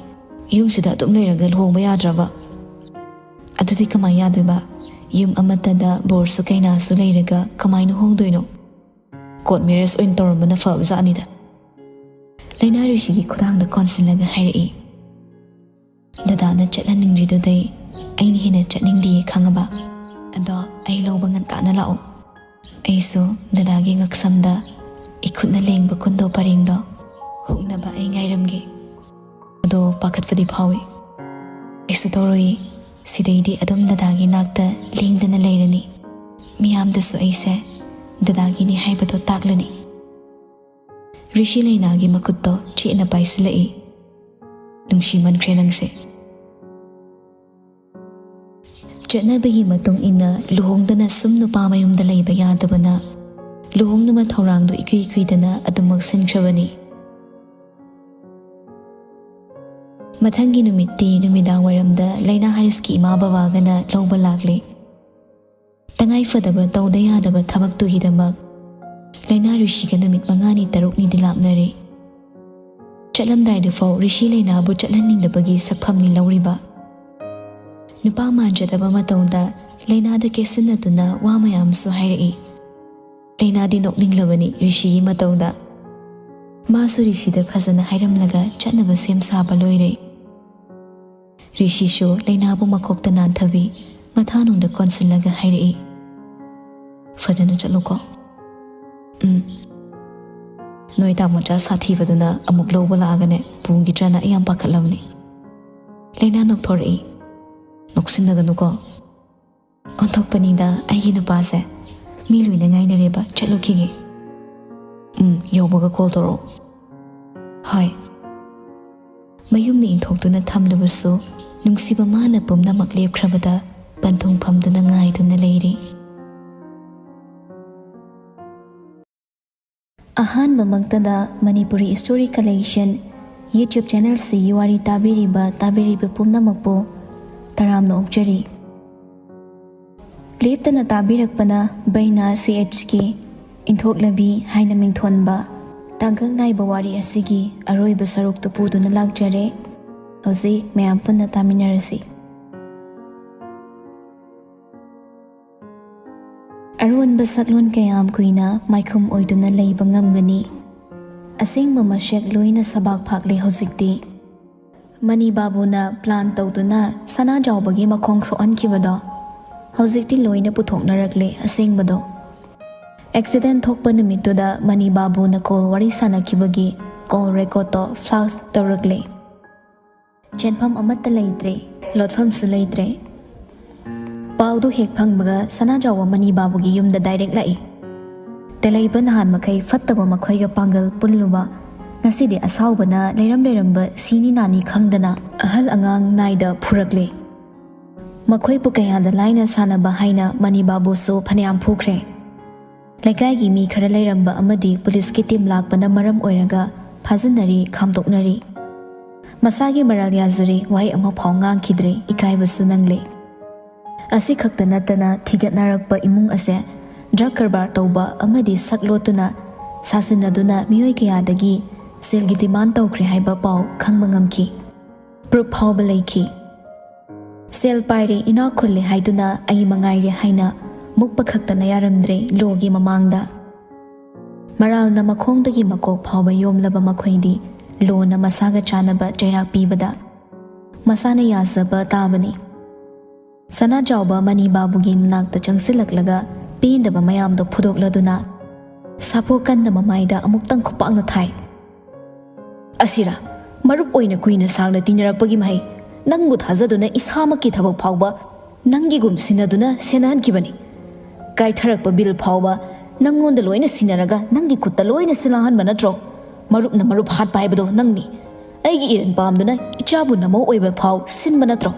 ꯌꯨꯝꯁꯤꯗ ꯑꯗꯨꯝ ꯂꯩꯔꯒ ꯂꯨꯍꯣꯡꯕ ꯌꯥꯗ꯭ꯔꯕ?" "ꯑꯗꯨꯗꯤ ꯀꯃꯥꯏ ꯌꯥꯗꯣꯏꯕ? ꯌꯨꯝ ꯑꯃꯠꯇꯗ ꯕꯣꯔꯁꯨ ꯀꯩꯅꯥꯁꯨ ꯂꯩꯔꯒ ꯀꯃꯥꯏꯅ ꯍꯣꯡꯗꯣꯏꯅꯣ? ꯀꯣꯔꯠ ꯃꯦꯔꯦꯖ ꯑꯣꯏꯅ ꯇꯧꯔꯝꯕꯅ ꯐꯕ ꯖꯥꯠꯅꯤꯗ꯫" ꯂꯩꯅꯥ ꯔꯤꯁꯤꯒꯤ ꯈꯨꯗꯥꯡꯗ ꯀꯣꯟꯁꯤꯜꯂꯒ ꯍꯥꯏꯔꯛꯏ, "ꯗꯗꯥꯅ ꯆꯠꯍꯟꯅꯤꯡꯗ꯭ꯔꯤꯗꯨꯗꯩ ꯑꯩꯅ ꯍꯦꯟꯅ ꯆꯠꯅꯤꯡꯗꯤꯌꯦ ꯈꯪꯉꯕ? ꯑꯗꯣ ꯑꯩ ꯂꯧꯕ ꯉꯟꯇꯥꯅ ꯂꯥꯛꯑꯣ꯫" ꯑꯩꯁꯨ ꯗꯗꯥꯒꯤ ꯉꯛꯁꯝꯗ ꯏꯈꯨꯠꯅ ꯂꯦꯡꯕ ꯀꯨꯟꯗꯣ ꯄꯔꯦꯡꯗꯣ ꯍꯧꯅꯕ ꯑꯩ ꯉꯥꯏꯔꯝꯒꯦ꯫ ꯑꯗꯣ ꯄꯥꯈꯠꯄꯗꯤ ꯐꯥꯎꯏ꯫ ꯀꯩꯁꯨ ꯇꯧꯔꯣꯏꯌꯦ꯫ ꯁꯤꯗꯩꯗꯤ ꯑꯗꯨꯝ ꯗꯗꯥꯒꯤ ꯅꯥꯛꯇ ꯂꯦꯡꯗꯅ ꯂꯩꯔꯅꯤ꯫ ꯃꯤꯌꯥꯝꯗꯁꯨ ꯑꯩꯁꯦ ꯗꯗꯥꯒꯤꯅꯤ ꯍꯥꯏꯕꯗꯣ ꯇꯥꯛꯂꯅꯤ꯫ ꯔꯤꯁꯤ ꯂꯩꯅꯥꯒꯤ ꯃꯈꯨꯠꯇꯣ ꯆꯦꯠꯅ ꯄꯥꯏꯁꯤꯜꯂꯛꯏ꯫ ꯅꯨꯡꯁꯤꯃꯟꯈ꯭ꯔꯦ ꯅꯪꯁꯦ꯫ ꯆꯠꯅꯕꯒꯤ ꯃꯇꯨꯡ ꯏꯟꯅ ꯂꯨꯍꯣꯡꯗꯅ ꯁꯨꯝ ꯅꯨꯄꯥ ꯃꯌꯨꯝꯗ ꯂꯩꯕ ꯌꯥꯗꯕꯅ ꯂꯨꯍꯣꯡꯅꯕ ꯊꯧꯔꯥꯡꯗꯨ ꯏꯀꯨꯏ ꯀꯨꯏꯗꯅ ꯑꯗꯨꯃꯛ ꯁꯤꯟꯈ꯭ꯔꯕꯅꯤ꯫ ꯃꯊꯪꯒꯤ ꯅꯨꯃꯤꯠꯇꯤ ꯅꯨꯃꯤꯗꯥꯡ ꯋꯥꯏꯔꯝꯗ ꯂꯩꯅꯥ ꯍꯥꯏꯔꯤꯁꯀꯤ ꯏꯃꯥ ꯕꯕꯥꯒꯅ ꯂꯧꯕ ꯂꯥꯛꯂꯦ꯫ ꯇꯉꯥꯏ ꯐꯗꯕ ꯇꯧꯗ ꯌꯥꯗꯕ ꯊꯕꯛꯇꯨꯒꯤꯗꯃꯛ ꯂꯩꯅꯥ ꯔꯤꯁꯤꯒ ꯅꯨꯃꯤꯠ ꯃꯉꯥꯅꯤ ꯇꯔꯨꯛꯅꯤꯗꯤ ꯂꯥꯞꯅꯔꯦ꯫ ꯆꯠꯂꯝꯗꯥꯏꯗꯨꯐꯥꯎ ꯔꯤꯁꯤ ꯂꯩꯅꯥꯕꯨ ꯆꯠꯍꯟꯅꯤꯡꯗꯕꯒꯤ ꯁꯛꯐꯝꯅꯤ ꯂꯧꯔꯤꯕ꯫ ꯅꯨꯄꯥ ꯃꯥꯟꯖꯗꯕ ꯃꯇꯧꯗ ꯂꯩꯅꯥꯗ ꯀꯦꯁꯤꯟꯅꯗꯨꯅ ꯋꯥ ꯃꯌꯥꯝꯁꯨ ꯍꯥꯏꯔꯛꯏ꯫ ꯂꯩꯅꯥꯗꯤ ꯅꯣꯛꯅꯤꯡꯂꯕꯅꯤ ꯔꯤꯁꯤꯒꯤ ꯃꯇꯧꯗ꯫ ꯃꯥꯁꯨ ꯔꯤꯁꯤꯗ ꯐꯖꯅ ꯍꯥꯏꯔꯝꯂꯒ ꯆꯠꯅꯕ ꯁꯦꯝ ꯁꯥꯕ ꯂꯣꯏꯔꯦ꯫ ꯔꯤꯁꯤꯁꯨ ꯂꯩꯅꯥꯕꯨ ꯃꯀꯣꯛꯇ ꯅꯥꯟꯊꯕꯤ ꯃꯊꯥꯅꯨꯡꯗ ꯀꯣꯟꯁꯤꯜꯂꯒ ꯍꯥꯏꯔꯛꯏ, "ꯐꯖꯅ ꯆꯠꯂꯨꯀꯣ꯫" "ꯎꯝ꯫ ꯅꯣꯏ ꯇꯥꯃꯣꯆꯥ ꯁꯥꯊꯤꯕꯗꯨꯅ ꯑꯃꯨꯛ ꯂꯧꯕ ꯂꯥꯛꯑꯒꯅꯦ ꯄꯨꯈꯤꯗ꯭ꯔꯅ ꯑꯩ ꯌꯥꯝ ꯄꯥꯈꯠꯂꯕꯅꯤ꯫" ꯂꯩꯅꯥ ꯅꯣꯛꯊꯣꯔꯛꯏ꯫ "ꯅꯣꯛꯁꯤꯟꯅꯒꯅꯨꯀꯣ꯫" "ꯑꯣꯟꯊꯣꯛꯄꯅꯤꯗ ꯑꯩꯒꯤ ꯅꯨꯄꯥꯁꯦ꯫ ꯃꯤ ꯂꯣꯏꯅ ꯉꯥꯏꯅꯔꯦꯕ, ꯆꯠꯂꯨꯈꯤꯒꯦ꯫" "ꯎꯝ, ꯌꯧꯕꯒ ꯀꯣꯜ ꯇꯧꯔꯛꯑꯣ꯫" "ꯍꯣꯏ꯫" ꯃꯌꯨꯝꯅ ꯏꯟꯊꯣꯛꯇꯨꯅ ꯊꯝꯂꯕꯁꯨ ꯅꯨꯡꯁꯤꯕ ꯃꯥꯅ ꯄꯨꯝꯅꯃꯛ ꯂꯦꯞꯈ꯭ꯔꯕꯗ ꯄꯟꯊꯨꯡ ꯐꯝꯗꯨꯅ ꯉꯥꯏꯗꯨꯅ ꯂꯩꯔꯤ꯫ ꯑꯍꯥꯟꯕꯃꯛꯇꯗ ꯃꯅꯤꯄꯨꯔꯤ Story Collection YouTube channelꯁꯤꯒꯤ ꯋꯥꯔꯤ ꯇꯥꯕꯤꯔꯤꯕ ꯇꯥꯕꯤꯔꯤꯕ ꯄꯨꯝꯅꯃꯛꯄꯨ ꯇꯔꯥꯝꯅ ꯑꯣꯛꯆꯔꯤ꯫ ꯂꯦꯞꯇꯅ ꯇꯥꯕꯤꯔꯛꯄꯅ ꯕꯩꯅꯥ ꯁꯤ ꯑꯩꯆꯀꯤ ꯏꯟꯊꯣꯛꯂꯕꯤ ꯍꯥꯏꯅ ꯃꯤꯡꯊꯣꯟꯕ ꯇꯥꯡꯀꯛ ꯅꯥꯏꯕ ꯋꯥꯔꯤ ꯑꯁꯤꯒꯤ ꯑꯔꯣꯏꯕ ꯁꯔꯨꯛꯇꯨ ꯄꯨꯗꯨꯅ ꯂꯥꯛꯆꯔꯦ꯫ ꯍꯧꯖꯤꯛ ꯃꯌꯥꯝ ꯄꯨꯟꯅ ꯇꯥꯃꯤꯟꯅꯔꯁꯤ꯫ ꯑꯔꯣꯟꯕ ꯁꯛꯂꯣꯟ ꯀꯌꯥꯝ ꯀꯨꯏꯅ ꯃꯥꯏꯈꯨꯝ ꯑꯣꯏꯗꯨꯅ ꯂꯩꯕ ꯉꯝꯒꯅꯤ? ꯑꯁꯦꯡꯕ ꯃꯁꯛ ꯂꯣꯏꯅ ꯁꯕꯥꯛ ꯐꯥꯛꯂꯦ ꯍꯧꯖꯤꯛꯇꯤ꯫ ꯃꯅꯤ ꯕꯥꯕꯨꯅ plan ꯇꯧꯗꯨꯅ ꯁꯅꯥꯖꯥꯎꯕꯒꯤ ꯃꯈꯣꯡ ꯁꯣꯛꯍꯟꯈꯤꯕꯗꯣ ꯍꯧꯖꯤꯛꯇꯤ ꯂꯣꯏꯅ ꯄꯨꯊꯣꯛꯅꯔꯛꯂꯦ ꯑꯁꯦꯡꯕꯗꯣ꯫ Accident ꯊꯣꯛꯄ ꯅꯨꯃꯤꯠꯇꯨꯗ ꯃꯅꯤ ꯕꯥꯕꯨꯅ call ꯋꯥꯔꯤ ꯁꯥꯟꯅꯈꯤꯕꯒꯤ ꯀꯣꯜ ꯔꯦꯀꯣꯔꯠꯇꯣ ꯐ꯭ꯂꯥꯁ ꯇꯧꯔꯛꯂꯦ꯫ ꯆꯦꯟꯐꯝ ꯑꯃꯠꯇ ꯂꯩꯇ꯭ꯔꯦ, ꯂꯣꯠꯐꯝꯁꯨ ꯂꯩꯇ꯭ꯔꯦ꯫ ꯄꯥꯎꯗꯨ ꯍꯦꯛ ꯐꯪꯕꯒ ꯁꯅꯥꯖꯥꯎꯕ ꯃꯅꯤ ꯕꯥꯕꯨꯒꯤ ꯌꯨꯝꯗ ꯗꯥꯏꯔꯦꯛ ꯂꯥꯛꯏ꯫ ꯇꯦꯂꯩꯕ ꯅꯍꯥꯟ ꯃꯈꯩ ꯐꯠꯇꯕ ꯃꯈꯣꯏꯒ ꯄꯥꯡꯒꯜ ꯄꯨꯜꯂꯨꯕ, ꯉꯁꯤꯗꯤ ꯑꯁꯥꯎꯕꯅ ꯂꯩꯔꯝ ꯂꯩꯔꯝꯕ ꯁꯤꯅꯤ ꯅꯥꯅꯤ ꯈꯪꯗꯅ ꯑꯍꯜ ꯑꯉꯥꯡ ꯅꯥꯏꯗ ꯐꯨꯔꯛꯂꯦ꯫ ꯃꯈꯣꯏꯕꯨ ꯀꯌꯥꯗ ꯂꯥꯏꯅ ꯁꯥꯟꯅꯕ ꯍꯥꯏꯅ ꯃꯅꯤ ꯕꯥꯕꯨꯁꯨ ꯐꯅꯌꯥꯝ ꯐꯨꯈ꯭ꯔꯦ꯫ ꯂꯩꯀꯥꯏꯒꯤ ꯃꯤ ꯈꯔ ꯂꯩꯔꯝꯕ ꯑꯃꯗꯤ ꯄꯨꯂꯤꯁꯀꯤ ꯇꯤꯝ ꯂꯥꯛꯄꯅ ꯃꯔꯝ ꯑꯣꯏꯔꯒ ꯐꯥꯖꯤꯟꯅꯔꯤ, ꯈꯥꯝꯗꯣꯛꯅꯔꯤ꯫ ꯃꯁꯥꯒꯤ ꯃꯔꯥꯜ ꯌꯥꯖꯔꯦ, ꯋꯥꯍꯩ ꯑꯃꯐꯥꯎ ꯉꯥꯡꯈꯤꯗ꯭ꯔꯦ, ꯏꯀꯥꯏꯕꯁꯨ ꯅꯪꯂꯦ꯫ ꯑꯁꯤ ꯈꯛꯇ ꯅꯠꯇꯅ ꯊꯤꯒꯠꯅꯔꯛꯄ ꯏꯃꯨꯡ ꯑꯁꯦ ꯗ꯭ꯔꯒ ꯀꯔꯕꯥꯔ ꯇꯧꯕ ꯑꯃꯗꯤ ꯁꯛ ꯂꯣꯠꯇꯨꯅ ꯁꯥꯁꯤꯟꯅꯗꯨꯅ ꯃꯤꯑꯣꯏ ꯀꯌꯥꯗꯒꯤ ꯁꯦꯜꯒꯤ ꯗꯤꯃꯥꯟ ꯇꯧꯈ꯭ꯔꯦ ꯍꯥꯏꯕ ꯄꯥꯎ ꯈꯪꯕ ꯉꯝꯈꯤ꯫ ꯄ꯭ꯔꯨꯐ ꯐꯥꯎꯕ ꯂꯩꯈꯤ꯫ ꯁꯦꯜ ꯄꯥꯏꯔꯦ, ꯏꯅꯥꯛ ꯈꯨꯜꯂꯦ ꯍꯥꯏꯗꯨꯅ ꯑꯩ ꯃꯉꯥꯏꯔꯦ ꯍꯥꯏꯅ ꯃꯨꯛꯄ ꯈꯛꯇꯅ ꯌꯥꯔꯝꯗ꯭ꯔꯦ ꯂꯣꯒꯤ ꯃꯃꯥꯡꯗ꯫ ꯃꯔꯥꯜꯅ ꯃꯈꯣꯡꯗꯒꯤ ꯃꯀꯣꯛ ꯐꯥꯎꯕ ꯌꯣꯝꯂꯕ ꯃꯈꯣꯏꯗꯤ ꯂꯣꯅ ꯃꯁꯥꯒ ꯆꯥꯟꯅꯕ ꯆꯩꯔꯥꯛ ꯄꯤꯕꯗ ꯃꯁꯥꯅ ꯌꯥꯖꯕ ꯇꯥꯕꯅꯤ꯫ ꯁꯅꯥꯖꯥꯎꯕ ꯃꯅꯤ ꯕꯥꯕꯨꯒꯤ ꯃꯅꯥꯛꯇ ꯆꯪꯁꯤꯜꯂꯛꯂꯒ ꯄꯦꯟꯗꯕ ꯃꯌꯥꯝꯗꯣ ꯐꯨꯗꯣꯛꯂꯗꯨꯅ ꯁꯥꯐꯨ ꯀꯟꯅ ꯃꯃꯥꯏꯗ ꯑꯃꯨꯛꯇꯪ ꯈꯨꯄꯥꯛꯅ ꯊꯥꯏ꯫ "ꯑꯁꯤꯔꯥ ꯃꯔꯨꯞ ꯑꯣꯏꯅ ꯀꯨꯏꯅ ꯁꯥꯡꯅ ꯇꯤꯟꯅꯔꯛꯄꯒꯤ ꯃꯍꯩ? ꯅꯪꯕꯨ ꯊꯥꯖꯗꯨꯅ ꯏꯁꯥꯃꯛꯀꯤ ꯊꯕꯛ ꯐꯥꯎꯕ ꯅꯪꯒꯤꯒꯨꯝ ꯁꯤꯟꯅꯗꯨꯅ ꯁꯦꯟꯅꯍꯟꯈꯤꯕꯅꯤ꯫ ꯀꯥꯏꯊꯔꯛꯄ ꯕꯤꯜ ꯐꯥꯎꯕ ꯅꯪꯉꯣꯟꯗ ꯂꯣꯏꯅ ꯁꯤꯟꯅꯔꯒ ꯅꯪꯒꯤ ꯈꯨꯠꯇ ꯂꯣꯏꯅ ꯁꯤꯜꯂꯥꯡꯍꯟꯕ ꯅꯠꯇ꯭ꯔꯣ? ꯃꯔꯨꯞꯅ ꯃꯔꯨꯞ ꯍꯥꯠꯄ ꯍꯥꯏꯕꯗꯣ ꯅꯪꯅꯤ꯫ ꯑꯩꯒꯤ ꯏꯔꯟ ꯄꯥꯝꯗꯨꯅ ꯏꯆꯥꯕꯨ ꯅꯃꯧ ꯑꯣꯏꯕ ꯐꯥꯎ ꯁꯤꯟꯕ ꯅꯠꯇ꯭ꯔꯣ?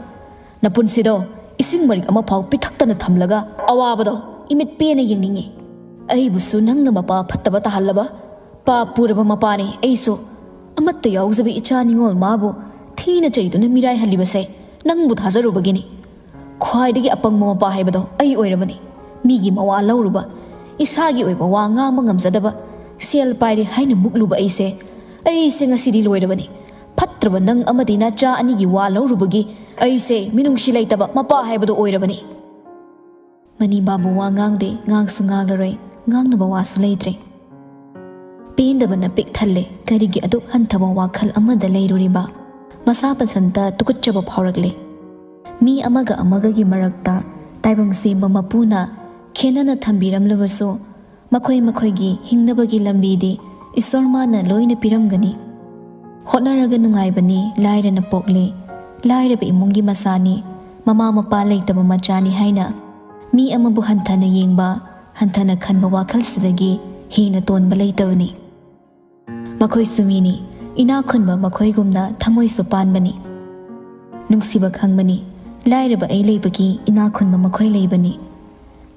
ꯅꯄꯨꯟꯁꯤꯗꯣ ꯏꯁꯤꯡ ꯃꯔꯤꯛ ꯑꯃꯐꯥꯎ ꯄꯤꯊꯛꯇꯅ ꯊꯝꯂꯒ ꯑꯋꯥꯕꯗꯣ ꯏꯃꯤꯠ ꯄꯦꯅ ꯌꯦꯡꯅꯤꯡꯉꯤ꯫ ꯑꯩꯕꯨꯁꯨ ꯅꯪꯅ ꯃꯄꯥ ꯐꯠꯇꯕ ꯇꯥꯍꯜꯂꯕ ꯄꯥꯞ ꯄꯨꯔꯕ ꯃꯄꯥꯅꯤ ꯑꯩꯁꯨ꯫ ꯑꯃꯠꯇ ꯌꯥꯎꯖꯕ ꯏꯆꯥ ꯅꯤꯉꯣꯜ ꯃꯥꯕꯨ ꯊꯤꯅ ꯆꯩꯗꯨꯅ ꯃꯤꯔꯥꯏꯍꯜꯂꯤꯕꯁꯦ ꯅꯪꯕꯨ ꯊꯥꯖꯔꯨꯕꯒꯤꯅꯤ꯫ ꯈ꯭ꯋꯥꯏꯗꯒꯤ ꯑꯄꯪꯕ ꯃꯄꯥ ꯍꯥꯏꯕꯗꯣ ꯑꯩ ꯑꯣꯏꯔꯕꯅꯤ꯫ ꯃꯤꯒꯤ ꯃꯋꯥ ꯂꯧꯔꯨꯕ, ꯏꯁꯥꯒꯤ ꯑꯣꯏꯕ ꯋꯥ ꯉꯥꯡꯕ ꯉꯝꯖꯗꯕ, ꯁꯦꯜ ꯄꯥꯏꯔꯦ ꯍꯥꯏꯅ ꯃꯨꯛꯂꯨꯕ ꯑꯩꯁꯦ, ꯑꯩꯁꯦ ꯉꯁꯤꯗꯤ ꯂꯣꯏꯔꯕꯅꯤ꯫ ꯐꯠꯇ꯭ꯔꯕ ꯅꯪ ꯑꯃꯗꯤ ꯅꯆꯥ ꯑꯅꯤꯒꯤ ꯋꯥ ꯂꯧꯔꯨꯕꯒꯤ ꯑꯩꯁꯦ ꯃꯤꯅꯨꯡꯁꯤ ꯂꯩꯇꯕ ꯃꯄꯥ ꯍꯥꯏꯕꯗꯣ ꯑꯣꯏꯔꯕꯅꯤ꯫" ꯃꯅꯤ ꯕꯥꯕꯨ ꯋꯥ ꯉꯥꯡꯗꯦ, ꯉꯥꯡꯁꯨ ꯉꯥꯡꯂꯔꯣꯏ, ꯉꯥꯡꯅꯕ ꯋꯥꯁꯨ ꯂꯩꯇ꯭ꯔꯦ꯫ ꯄꯦꯟꯗꯕꯅ ꯄꯤꯛ ꯊꯜꯂꯦ꯫ ꯀꯔꯤꯒꯤ ꯑꯗꯨꯛ ꯍꯟꯊꯕ ꯋꯥꯈꯜ ꯑꯃꯗ ꯂꯩꯔꯨꯔꯤꯕ? ꯃꯁꯥ ꯃꯊꯟꯇ ꯇꯨꯀꯠꯆꯕ ꯐꯥꯎꯔꯛꯂꯦ꯫ ꯃꯤ ꯑꯃꯒ ꯑꯃꯒꯒꯤ ꯃꯔꯛꯇ ꯇꯥꯏꯕꯪ ꯁꯦꯝꯕ ꯃꯄꯨꯅ ꯈꯦꯠꯅꯅ ꯊꯝꯕꯤꯔꯝꯂꯕꯁꯨ, ꯃꯈꯣꯏ ꯃꯈꯣꯏꯒꯤ ꯍꯤꯡꯅꯕꯒꯤ ꯂꯝꯕꯤꯗꯤ ꯏꯁꯣꯔ ꯃꯥꯅ ꯂꯣꯏꯅ ꯄꯤꯔꯝꯒꯅꯤ꯫ ꯍꯣꯠꯅꯔꯒ ꯅꯨꯡꯉꯥꯏꯕꯅꯤ, ꯂꯥꯏꯔꯅ ꯄꯣꯛꯂꯤ, ꯂꯥꯏꯔꯕ ꯏꯃꯨꯡꯒꯤ ꯃꯆꯥꯅꯤ, ꯃꯃꯥ ꯃꯄꯥ ꯂꯩꯇꯕ ꯃꯆꯥꯅꯤ ꯍꯥꯏꯅ ꯃꯤ ꯑꯃꯕꯨ ꯍꯟꯊꯅ ꯌꯦꯡꯕ, ꯍꯟꯊꯅ ꯈꯟꯕ ꯋꯥꯈꯜꯁꯤꯗꯒꯤ ꯍꯦꯟꯅ ꯇꯣꯟꯕ ꯂꯩꯇꯕꯅꯤ꯫ ꯃꯈꯣꯏꯁꯨ ꯃꯤꯅꯤ, ꯏꯅꯥꯛ ꯈꯨꯟꯕ ꯃꯈꯣꯏꯒꯨꯝꯅ ꯊꯃꯣꯏꯁꯨ ꯄꯥꯟꯕꯅꯤ꯫ ꯅꯨꯡꯁꯤꯕ ꯈꯪꯕꯅꯤ, ꯂꯥꯏꯔꯕ ꯑꯩ ꯂꯩꯕꯒꯤ ꯏꯅꯥꯛ ꯈꯨꯟꯕ ꯃꯈꯣꯏ ꯂꯩꯕꯅꯤ꯫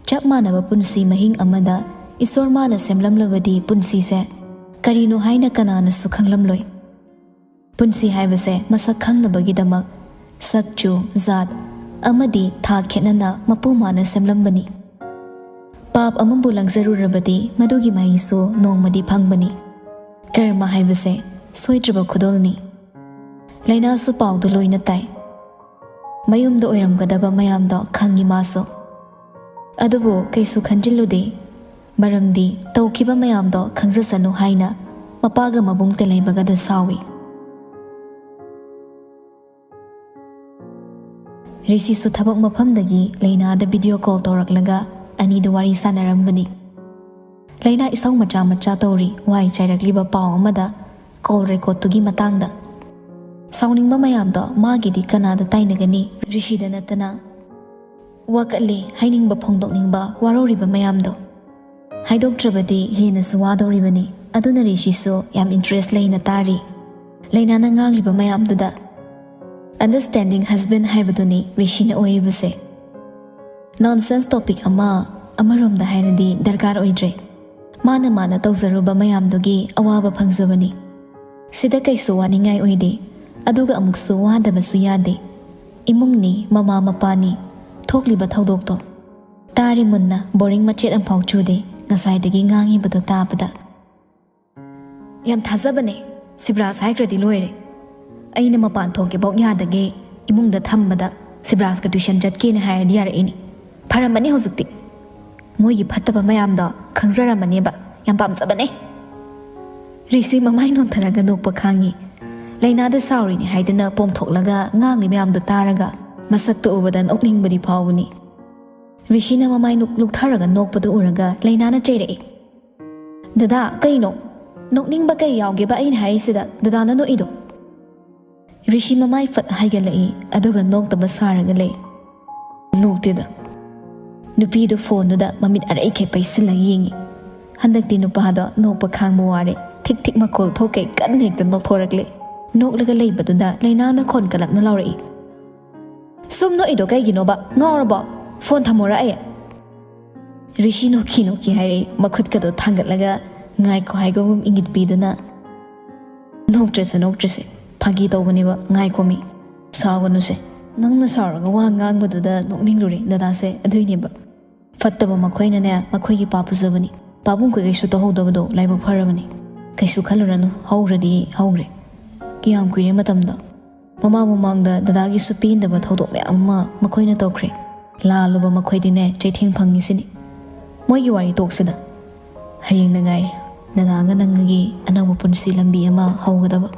ꯆꯞ ꯃꯥꯟꯅꯕ ꯄꯨꯟꯁꯤ ꯃꯍꯤꯡ ꯑꯃꯗ ꯏꯁꯣꯔ ꯃꯥꯅ ꯁꯦꯝꯂꯝꯂꯕꯗꯤ ꯄꯨꯟꯁꯤꯁꯦ ꯀꯔꯤꯅꯣ ꯍꯥꯏꯅ ꯀꯅꯥꯅꯁꯨ ꯈꯪꯂꯝꯂꯣꯏ꯫ ꯄꯨꯟꯁꯤ ꯍꯥꯏꯕꯁꯦ ꯃꯁꯛ ꯈꯪꯅꯕꯒꯤꯗꯃꯛ ꯁꯛ ꯆꯨ, ꯖꯥꯠ ꯑꯃꯗꯤ ꯊꯥꯛ ꯈꯦꯠꯅꯅ ꯃꯄꯨ ꯃꯥꯅ ꯁꯦꯝꯂꯝꯕꯅꯤ꯫ ꯄꯥꯞ ꯑꯃꯕꯨ ꯂꯪꯖꯔꯨꯔꯕꯗꯤ ꯃꯗꯨꯒꯤ ꯃꯍꯩꯁꯨ ꯅꯣꯡꯃꯗꯤ ꯐꯪꯕꯅꯤ꯫ ꯀꯔꯃ ꯍꯥꯏꯕꯁꯦ ꯁꯣꯏꯗ꯭ꯔꯕ ꯈꯨꯗꯣꯜꯅꯤ꯫ ꯂꯥꯏꯅꯥꯁꯨ ꯄꯥꯎꯗꯨ ꯂꯣꯏꯅ ꯇꯥꯏ꯫ ꯃꯌꯨꯝꯗ ꯑꯣꯏꯔꯝꯒꯗꯕ ꯃꯌꯥꯝꯗꯣ ꯈꯪꯉꯤ ꯃꯥꯁꯨ꯫ ꯑꯗꯨꯕꯨ ꯀꯩꯁꯨ ꯈꯟꯖꯤꯜꯂꯨꯗꯦ, ꯃꯔꯝꯗꯤ ꯇꯧꯈꯤꯕ ꯃꯌꯥꯝꯗꯣ ꯈꯪꯖꯁꯅꯨ ꯍꯥꯏꯅ ꯃꯄꯥꯒ ꯃꯕꯨꯡꯇ ꯂꯩꯕꯒꯗ ꯁꯥꯎꯏ꯫ ꯔꯤꯁꯤꯁꯨ ꯊꯕꯛ ꯃꯐꯝꯗꯒꯤ ꯂꯩꯅꯥꯗ ꯚꯤꯗꯤꯑꯣ ꯀꯣꯜ ꯇꯧꯔꯛꯂꯒ ꯑꯅꯤꯗꯨ ꯋꯥꯔꯤ ꯁꯥꯟꯅꯔꯝꯕꯅꯤ꯫ ꯂꯩꯅꯥ ꯏꯁꯧ ꯃꯆꯥ ꯃꯆꯥ ꯇꯧꯔꯤ, ꯋꯥꯍꯩ ꯆꯥꯏꯔꯛꯂꯤꯕ ꯄꯥꯎ ꯑꯃꯗ ꯀꯣꯜ ꯔꯦꯀꯣꯔꯠꯇꯨꯒꯤ ꯃꯇꯥꯡꯗ꯫ ꯁꯥꯎꯅꯤꯡꯕ ꯃꯌꯥꯝꯗꯣ ꯃꯥꯒꯤꯗꯤ ꯀꯅꯥꯗ ꯇꯥꯏꯅꯒꯅꯤ? ꯔꯤꯁꯤꯗ ꯅꯠꯇꯅ꯫ ꯋꯥꯀꯠꯂꯦ ꯍꯥꯏꯅꯤꯡꯕ ꯐꯣꯡꯗꯣꯛꯅꯤꯡꯕ ꯋꯥꯔꯧꯔꯤꯕ ꯃꯌꯥꯝꯗꯣ꯫ ꯍꯥꯏꯗꯣꯛꯇ꯭ꯔꯕꯗꯤ ꯍꯦꯟꯅꯁꯨ ꯋꯥꯗꯧꯔꯤꯕꯅꯤ꯫ ꯑꯗꯨꯅ ꯔꯤꯁꯤꯁꯨ ꯌꯥꯝ ꯏꯟꯇꯔꯦꯁ ꯂꯩꯅ ꯇꯥꯔꯤ꯫ ꯂꯩꯅꯥꯅ ꯉꯥꯡꯂꯤꯕ ꯃꯌꯥꯝꯗꯨꯗ꯫ ꯑꯟꯗꯔꯁ꯭ꯇꯦꯟꯗꯤꯡ ꯍꯁꯕꯦꯟ ꯍꯥꯏꯕꯗꯨꯅꯤ ꯔꯤꯁꯤꯅ ꯑꯣꯏꯔꯤꯕꯁꯦ꯫ ꯅꯣꯟꯁꯦꯟꯁ ꯇꯣꯄꯤꯛ ꯑꯃ ꯑꯃꯔꯣꯝꯗ ꯍꯥꯏꯔꯗꯤ ꯗꯔꯀꯥꯔ ꯑꯣꯏꯗ꯭ꯔꯦ꯫ ꯃꯥꯅ ꯃꯥꯅ ꯇꯧꯖꯔꯨꯕ ꯃꯌꯥꯝꯗꯨꯒꯤ ꯑꯋꯥꯕ ꯐꯪꯖꯕꯅꯤ꯫ ꯁꯤꯗ ꯀꯩꯁꯨ ꯋꯥꯅꯤꯡꯉꯥꯏ ꯑꯣꯏꯗꯦ꯫ ꯑꯗꯨꯒ ꯑꯃꯨꯛꯁꯨ ꯋꯥꯗꯕꯁꯨ ꯌꯥꯗꯦ꯫ ꯏꯃꯨꯡꯅꯤ, ꯃꯃꯥ ꯃꯄꯥꯅꯤ, ꯊꯣꯛꯂꯤꯕ ꯊꯧꯗꯣꯛꯇꯣ꯫ ꯇꯥꯔꯤ ꯃꯨꯟꯅ, ꯕꯣꯔꯤꯡ ꯃꯆꯦꯠ ꯑꯃꯐꯥꯎ ꯆꯨꯗꯦ ꯉꯁꯥꯏꯗꯒꯤ ꯉꯥꯡꯉꯤꯕꯗꯣ ꯇꯥꯕꯗ꯫ ꯌꯥꯝ ꯊꯥꯖꯕꯅꯦ, ꯁꯤꯕ꯭ꯔꯥꯖ ꯍꯥꯏꯈ꯭ꯔꯗꯤ ꯂꯣꯏꯔꯦ꯫ ꯑꯩꯅ ꯃꯄꯥꯟ ꯊꯣꯛꯀꯦꯐꯥꯎ ꯌꯥꯗꯒꯦ ꯏꯃꯨꯡꯗ ꯊꯝꯕꯗ ꯁꯤꯕ꯭ꯔꯥꯖꯀ ꯇ꯭ꯌꯨꯁꯟ ꯆꯠꯀꯦꯅ ꯍꯥꯏꯔꯗꯤ ꯌꯥꯔꯛꯏꯅꯤ꯫ ꯐꯔꯝꯃꯅꯤ ꯍꯧꯖꯤꯛꯇꯤ꯫ ꯃꯣꯏꯒꯤ ꯐꯠꯇꯕ ꯃꯌꯥꯝꯗꯣ ꯈꯪꯖꯔꯝꯃꯅꯦꯕ꯫ ꯌꯥꯝ ꯄꯥꯝꯖꯕꯅꯦ꯫ ꯔꯤꯁꯤ ꯃꯃꯥꯏ ꯅꯣꯟꯊꯔꯒ ꯅꯣꯛꯄ ꯈꯥꯡꯉꯤ꯫ ꯂꯩꯅꯥꯗ ꯁꯥꯎꯔꯤꯅꯤ ꯍꯥꯏꯗꯨꯅ ꯄꯣꯝꯊꯣꯛꯂꯒ ꯉꯥꯡꯂꯤ ꯃꯌꯥꯝꯗꯣ ꯇꯥꯔꯒ ꯃꯁꯛꯇ ꯎꯕꯗ ꯅꯣꯛꯅꯤꯡꯕꯗꯤ ꯐꯥꯎꯕꯅꯤ꯫ ꯔꯤꯁꯤꯅ ꯃꯃꯥꯏ ꯅꯣꯛ-, ꯂꯨꯛꯊꯔꯒ ꯅꯣꯛꯄꯗꯨ ꯎꯔꯒ ꯂꯩꯅꯥꯅ ꯆꯩꯔꯛꯏ꯫ "ꯗꯗꯥ, ꯀꯩꯅꯣ? "ꯅꯣꯛꯅꯤꯡꯕ ꯀꯩ ꯌꯥꯎꯒꯦꯕ ꯑꯩꯅ ꯍꯥꯏꯔꯤꯁꯤꯗ, ꯗꯗꯥꯅ ꯅꯣꯛꯏꯗꯣ?" ꯔꯤꯁꯤ ꯃꯃꯥꯏ ꯐꯠ ꯍꯥꯏꯒꯠꯂꯛꯏ, ꯑꯗꯨꯒ ꯅꯣꯛꯇꯕ ꯁꯥꯔꯒ ꯂꯩ꯫ "ꯅꯣꯛꯇꯦꯗ꯫ ꯅꯨꯄꯤꯗꯨ ꯐꯣꯟꯗꯨꯗ ꯃꯃꯤꯠ ꯑꯔꯩꯈꯩ ꯄꯩꯁꯤꯜꯂꯒ ꯌꯦꯡꯉꯤ꯫ ꯍꯟꯗꯛꯇꯤ ꯅꯨꯄꯥꯗꯣ ꯅꯣꯛꯄ ꯈꯥꯡꯕ ꯋꯥꯔꯦ꯫ ꯊꯤꯛ ꯊꯤꯛ ꯃꯈꯣꯜ ꯊꯣꯛꯀꯩ ꯀꯟꯅ ꯍꯦꯛꯇ ꯅꯣꯛꯊꯣꯔꯛꯂꯦ꯫ ꯅꯣꯛꯂꯒ ꯂꯩꯕꯗꯨꯗ ꯂꯩꯅꯥꯅ ꯈꯣꯟ ꯀꯜꯂꯞꯅ ꯂꯥꯎꯔꯛꯏ꯫ "ꯁꯨꯝ ꯅꯣꯛꯏꯗꯣ ꯀꯩꯒꯤꯅꯣꯕ? ꯉꯥꯎꯔꯕꯣ? ꯐꯣꯟ ꯊꯝꯃꯣꯔ ꯑꯩ?" ꯔꯤꯁꯤ ꯅꯣꯛꯈꯤ ꯅꯣꯛꯈꯤ ꯍꯥꯏꯔꯛꯏ, ꯃꯈꯨꯠꯀꯗꯣ ꯊꯥꯡꯒꯠꯂꯒ ꯉꯥꯏꯈꯣ ꯍꯥꯏꯕꯒꯨꯝ ꯏꯪꯒꯤꯠ ꯄꯤꯗꯨꯅ꯫ "ꯅꯣꯛꯇ꯭ꯔꯁꯦ, ꯅꯣꯛꯇ꯭ꯔꯁꯦ, ꯐꯥꯒꯤ ꯇꯧꯕꯅꯦꯕ, ꯉꯥꯏꯈꯣꯃꯤ, ꯁꯥꯎꯒꯅꯨꯁꯦ꯫ ꯅꯪꯅ ꯁꯥꯎꯔꯒ ꯋꯥ ꯉꯥꯡꯕꯗꯨꯗ ꯅꯣꯛꯅꯤꯡꯂꯨꯔꯦ ꯗꯗꯥꯁꯦ, ꯑꯗꯨꯏꯅꯦꯕ꯫ ꯐꯠꯇꯕ ꯃꯈꯣꯏꯅꯅꯦ, ꯃꯈꯣꯏꯒꯤ ꯄꯥꯞ ꯄꯨꯖꯕꯅꯤ꯫ ꯄꯥꯕꯨꯡ ꯀꯩꯀꯩꯁꯨ ꯇꯧꯍꯧꯗꯕꯗꯣ ꯂꯥꯏꯕꯛ ꯐꯔꯕꯅꯤ꯫ ꯀꯩꯁꯨ ꯈꯜꯂꯨꯔꯅꯨ, ꯍꯧꯔꯗꯤ ꯍꯧꯔꯦ꯫ ꯀꯌꯥꯝ ꯀꯨꯏꯔꯦ ꯃꯇꯝꯗꯣ? ꯃꯃꯥꯡ ꯃꯃꯥꯡꯗ ꯗꯗꯥꯒꯤꯁꯨ ꯄꯦꯟꯗꯕ ꯊꯧꯗꯣꯛ ꯃꯌꯥꯝ ꯑꯃ ꯃꯈꯣꯏꯅ ꯇꯧꯈ꯭ꯔꯦ꯫ ꯂꯥꯜꯂꯨꯕ ꯃꯈꯣꯏꯗꯤꯅꯦ ꯆꯩꯊꯦꯡ ꯐꯪꯉꯤꯁꯤꯅꯤ꯫ ꯃꯣꯏꯒꯤ ꯋꯥꯔꯤ ꯇꯣꯛꯁꯤꯗ꯫ ꯍꯌꯦꯡꯅ ꯉꯥꯏꯔꯦ ꯗꯗꯥꯒ ꯅꯪꯒꯒꯤ ꯑꯅꯧꯕ ꯄꯨꯟꯁꯤ ꯂꯝꯕꯤ ꯑꯃ ꯍꯧꯒꯗꯕ꯫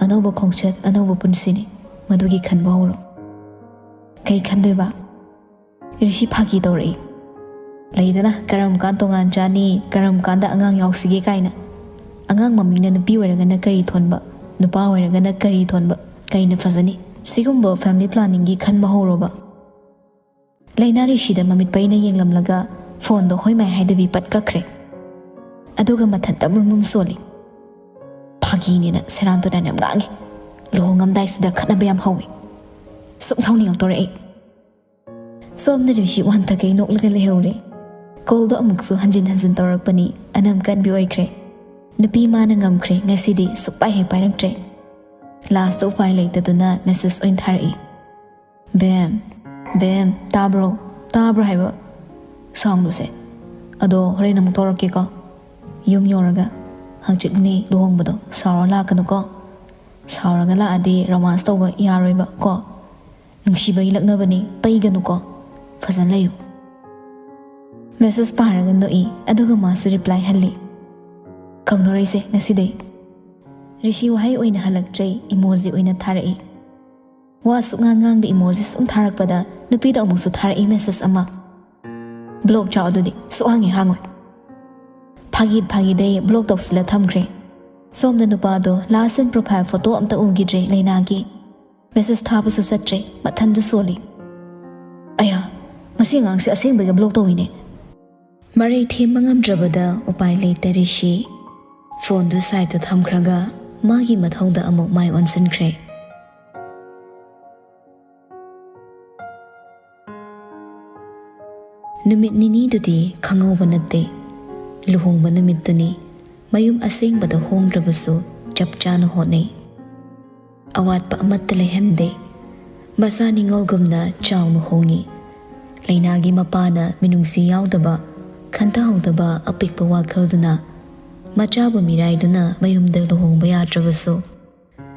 ꯑꯅꯧꯕ ꯈꯣꯡꯆꯠ, ꯑꯅꯧꯕ ꯄꯨꯟꯁꯤꯅꯤ꯫ ꯃꯗꯨꯒꯤ ꯈꯟꯕ ꯍꯧꯔꯣ꯫" "ꯀꯩ ꯈꯟꯗꯣꯏꯕ?" ꯔꯤꯁꯤ ꯐꯥꯒꯤ ꯇꯧꯔꯛꯏ꯫ "ꯂꯩꯗꯅ, ꯀꯔꯝ ꯀꯥꯟ ꯇꯣꯉꯥꯟ ꯆꯥꯅꯤ, ꯀꯔꯝ ꯀꯥꯟꯗ ꯑꯉꯥꯡ ꯌꯥꯎꯁꯤꯒꯦ ꯀꯥꯏꯅ꯫ ꯑꯉꯥꯡ ꯃꯃꯤꯅ ꯅꯨꯄꯤ ꯑꯣꯏꯔꯒꯅ ꯀꯔꯤ ꯊꯣꯟꯕ, ꯅꯨꯄꯥ ꯑꯣꯏꯔꯒꯅ ꯀꯔꯤ ꯊꯣꯟꯕ, ꯀꯩꯅ ꯐꯖꯅꯤ? ꯁꯤꯒꯨꯝꯕ ꯐꯦꯃꯤꯂꯤ ꯄ꯭ꯂꯥꯅꯤꯡꯒꯤ ꯈꯟꯕ ꯍꯧꯔꯣꯕ꯫" ꯂꯩꯅꯥ ꯔꯤꯁꯤꯗ ꯃꯃꯤꯠ ꯄꯩꯅ ꯌꯦꯡꯂꯝꯂꯒ ꯐꯣꯟꯗꯣ ꯍꯣꯏ ꯃꯥꯏ ꯍꯥꯏꯗꯕꯤ ꯄꯠ ꯀꯛꯈ꯭ꯔꯦ꯫ ꯑꯗꯨꯒ ꯃꯊꯟꯇ ꯃꯨꯔꯨꯝ ꯃꯨꯔꯨꯝ ꯁꯣꯜꯂꯤ꯫ "ꯐꯥꯒꯤꯅꯦꯅ ꯁꯦꯔꯥꯟ ꯇꯨꯔꯥꯟ ꯌꯥꯝ ꯉꯥꯡꯉꯤ꯫ ꯂꯨꯍꯣꯡꯉꯝꯗꯥꯏꯁꯤꯗ ꯈꯠꯅꯕ ꯌꯥꯝ ꯍꯧꯋꯤ꯫ ꯁꯨꯝ ꯁꯥꯎꯅꯤꯡꯉꯛꯇꯣꯔꯦ ꯑꯩ꯫" ꯁꯣꯝꯗ ꯔꯤꯁꯤ ꯋꯥꯟꯊꯈꯩ ꯅꯣꯛꯂꯒ ꯂꯩꯍꯧꯔꯦ꯫ ꯀꯣꯜꯗꯣ ꯑꯃꯨꯛꯁꯨ ꯍꯟꯖꯤꯟ ꯍꯟꯖꯤꯟ ꯇꯧꯔꯛꯄꯅꯤ, ꯑꯅꯝ ꯀꯟꯕꯤ ꯑꯣꯏꯈ꯭ꯔꯦ꯫ ꯅꯨꯄꯤ ꯃꯥꯅ ꯉꯝꯈ꯭ꯔꯦ, ꯉꯁꯤꯗꯤ ꯁꯨꯛꯄꯥꯏ ꯍꯦꯛ ꯄꯥꯏꯔꯛꯇ꯭ꯔꯦ꯫ ꯂꯥꯁꯇ ꯎꯄꯥꯏ ꯂꯩꯇꯗꯅ ꯃꯦꯁꯦꯖ ꯑꯣꯏꯅ ꯊꯥꯔꯛꯏ꯫ "ꯕꯦꯝ, ꯕꯦꯝ, ꯇꯥꯕ꯭ꯔꯣ? ꯇꯥꯕ꯭ꯔꯣ ꯍꯥꯏꯕ? ꯁꯥꯎꯅꯨꯁꯦ꯫ ꯑꯗꯣ ꯍꯣꯔꯦꯟ ꯑꯃꯨꯛ ꯇꯧꯔꯛꯀꯦꯀꯣ꯫ ꯌꯨꯝ ꯌꯧꯔꯒ꯫ ꯍꯪꯆꯤꯠꯅꯤ ꯂꯨꯍꯣꯡꯕꯗꯣ, ꯁꯥꯎꯔ ꯂꯥꯛꯀꯅꯨꯀꯣ꯫ ꯁꯥꯎꯔꯒ ꯂꯥꯛꯑꯗꯤ ꯔꯣꯃꯥꯟꯁ ꯇꯧꯕ ꯌꯥꯔꯣꯏꯕ ꯀꯣ꯫ ꯅꯨꯡꯁꯤꯕꯒꯤ ꯂꯛꯅꯕꯅꯤ, ꯄꯩꯒꯅꯨꯀꯣ꯫ ꯐꯖꯅ ꯂꯩꯌꯨ꯫" ꯃꯦꯁꯦꯖ ꯄꯥꯔꯒ ꯅꯣꯛꯏ, ꯑꯗꯨꯒ ꯃꯥꯁꯨ ꯔꯤꯄ꯭ꯂꯥꯏ ꯍꯜꯂꯤ꯫ "ꯀꯧꯅꯔꯣꯏꯁꯦ ꯉꯁꯤꯗꯩ꯫" ꯔꯤꯁꯤ ꯋꯥꯍꯩ ꯑꯣꯏꯅ ꯍꯜꯂꯛꯇ꯭ꯔꯦ, ꯏꯃꯣꯖꯤ ꯑꯣꯏꯅ ꯊꯥꯔꯛꯏ꯫ ꯋꯥ ꯁꯨꯛꯉꯥꯡ ꯉꯥꯡꯗ ꯏꯃꯣꯖꯤ ꯁꯨꯝ ꯊꯥꯔꯛꯄꯗ ꯅꯨꯄꯤꯗ ꯑꯃꯨꯛꯁꯨ ꯊꯥꯔꯛꯏ ꯃꯦꯁꯦꯖ ꯑꯃ꯫ "ꯕ꯭ꯂꯣꯛ ꯆꯥꯎ ꯑꯗꯨꯗꯤ, ꯁꯨꯛꯍꯥꯡ ꯍꯦꯛ ꯍꯥꯡꯉꯣꯏ꯫" ꯐꯥꯒꯤ ꯐꯥꯒꯤꯗꯩ ꯕ꯭ꯂꯣꯛ ꯇꯧꯁꯤꯜꯂ ꯊꯝꯈ꯭ꯔꯦ꯫ ꯁꯣꯝꯗ ꯅꯨꯄꯥꯗꯣ ꯂꯥꯁ ꯑꯦꯟ ꯄ꯭ꯔꯣꯐꯥꯏꯜ ꯐꯣꯇꯣ ꯑꯝꯇ ꯎꯈꯤꯗ꯭ꯔꯦ ꯂꯩꯅꯥꯒꯤ꯫ ꯃꯦꯁꯦꯖ ꯊꯥꯕꯁꯨ ꯆꯠꯇ꯭ꯔꯦ, ꯃꯊꯟꯗ ꯁꯣꯜꯂꯤ꯫ ꯑꯌꯥ, ꯃꯁꯤ ꯑꯉꯥꯡꯁꯦ ꯑꯁꯦꯡꯕꯒꯤ ꯕ꯭ꯂꯣꯛ ꯇꯧꯏꯅꯦ꯫ ꯃꯔꯩ ꯊꯦꯝꯕ ꯉꯝꯗ꯭ꯔꯕꯗ ꯎꯄꯥꯏ ꯂꯩꯇ ꯔꯤꯁꯤ ꯐꯣꯟꯗꯨ ꯁꯥꯏꯠꯇ ꯊꯝꯈ꯭ꯔꯒ ꯃꯥꯒꯤ ꯃꯊꯧꯗ ꯑꯃꯨꯛ ꯃꯥꯏ ꯑꯣꯟꯁꯤꯟꯈ꯭ꯔꯦ꯫ ꯅꯨꯃꯤꯠ ꯅꯤꯅꯤꯗꯨꯗꯤ ꯈꯪꯍꯧꯕ ꯅꯠꯇꯦ꯫ ꯂꯨꯍꯣꯡꯕ ꯅꯨꯃꯤꯠꯇꯨꯅꯤ꯫ ꯃꯌꯨꯝ ꯑꯁꯦꯡꯕꯗ ꯍꯣꯡꯗ꯭ꯔꯕꯁꯨ ꯆꯞ ꯆꯥꯅ ꯍꯣꯠꯅꯩ꯫ ꯑꯋꯥꯠꯄ ꯑꯃꯠꯇ ꯂꯩꯍꯟꯗꯦ꯫ ꯃꯆꯥ ꯅꯤꯉꯣꯜꯒꯨꯝꯅ ꯆꯥꯎꯅ ꯍꯣꯡꯉꯤ꯫ ꯂꯩꯅꯥꯒꯤ ꯃꯄꯥꯅ ꯃꯤꯅꯨꯡꯁꯤ ꯌꯥꯎꯗꯕ, ꯈꯟꯊꯍꯧꯗꯕ ꯑꯄꯤꯛꯄ ꯋꯥꯈꯜꯗꯨꯅ ꯃꯆꯥꯕꯨ ꯃꯤꯔꯥꯏꯗꯨꯅ ꯃꯌꯨꯝꯗ ꯂꯨꯍꯣꯡꯕ ꯌꯥꯗ꯭ꯔꯕꯁꯨ,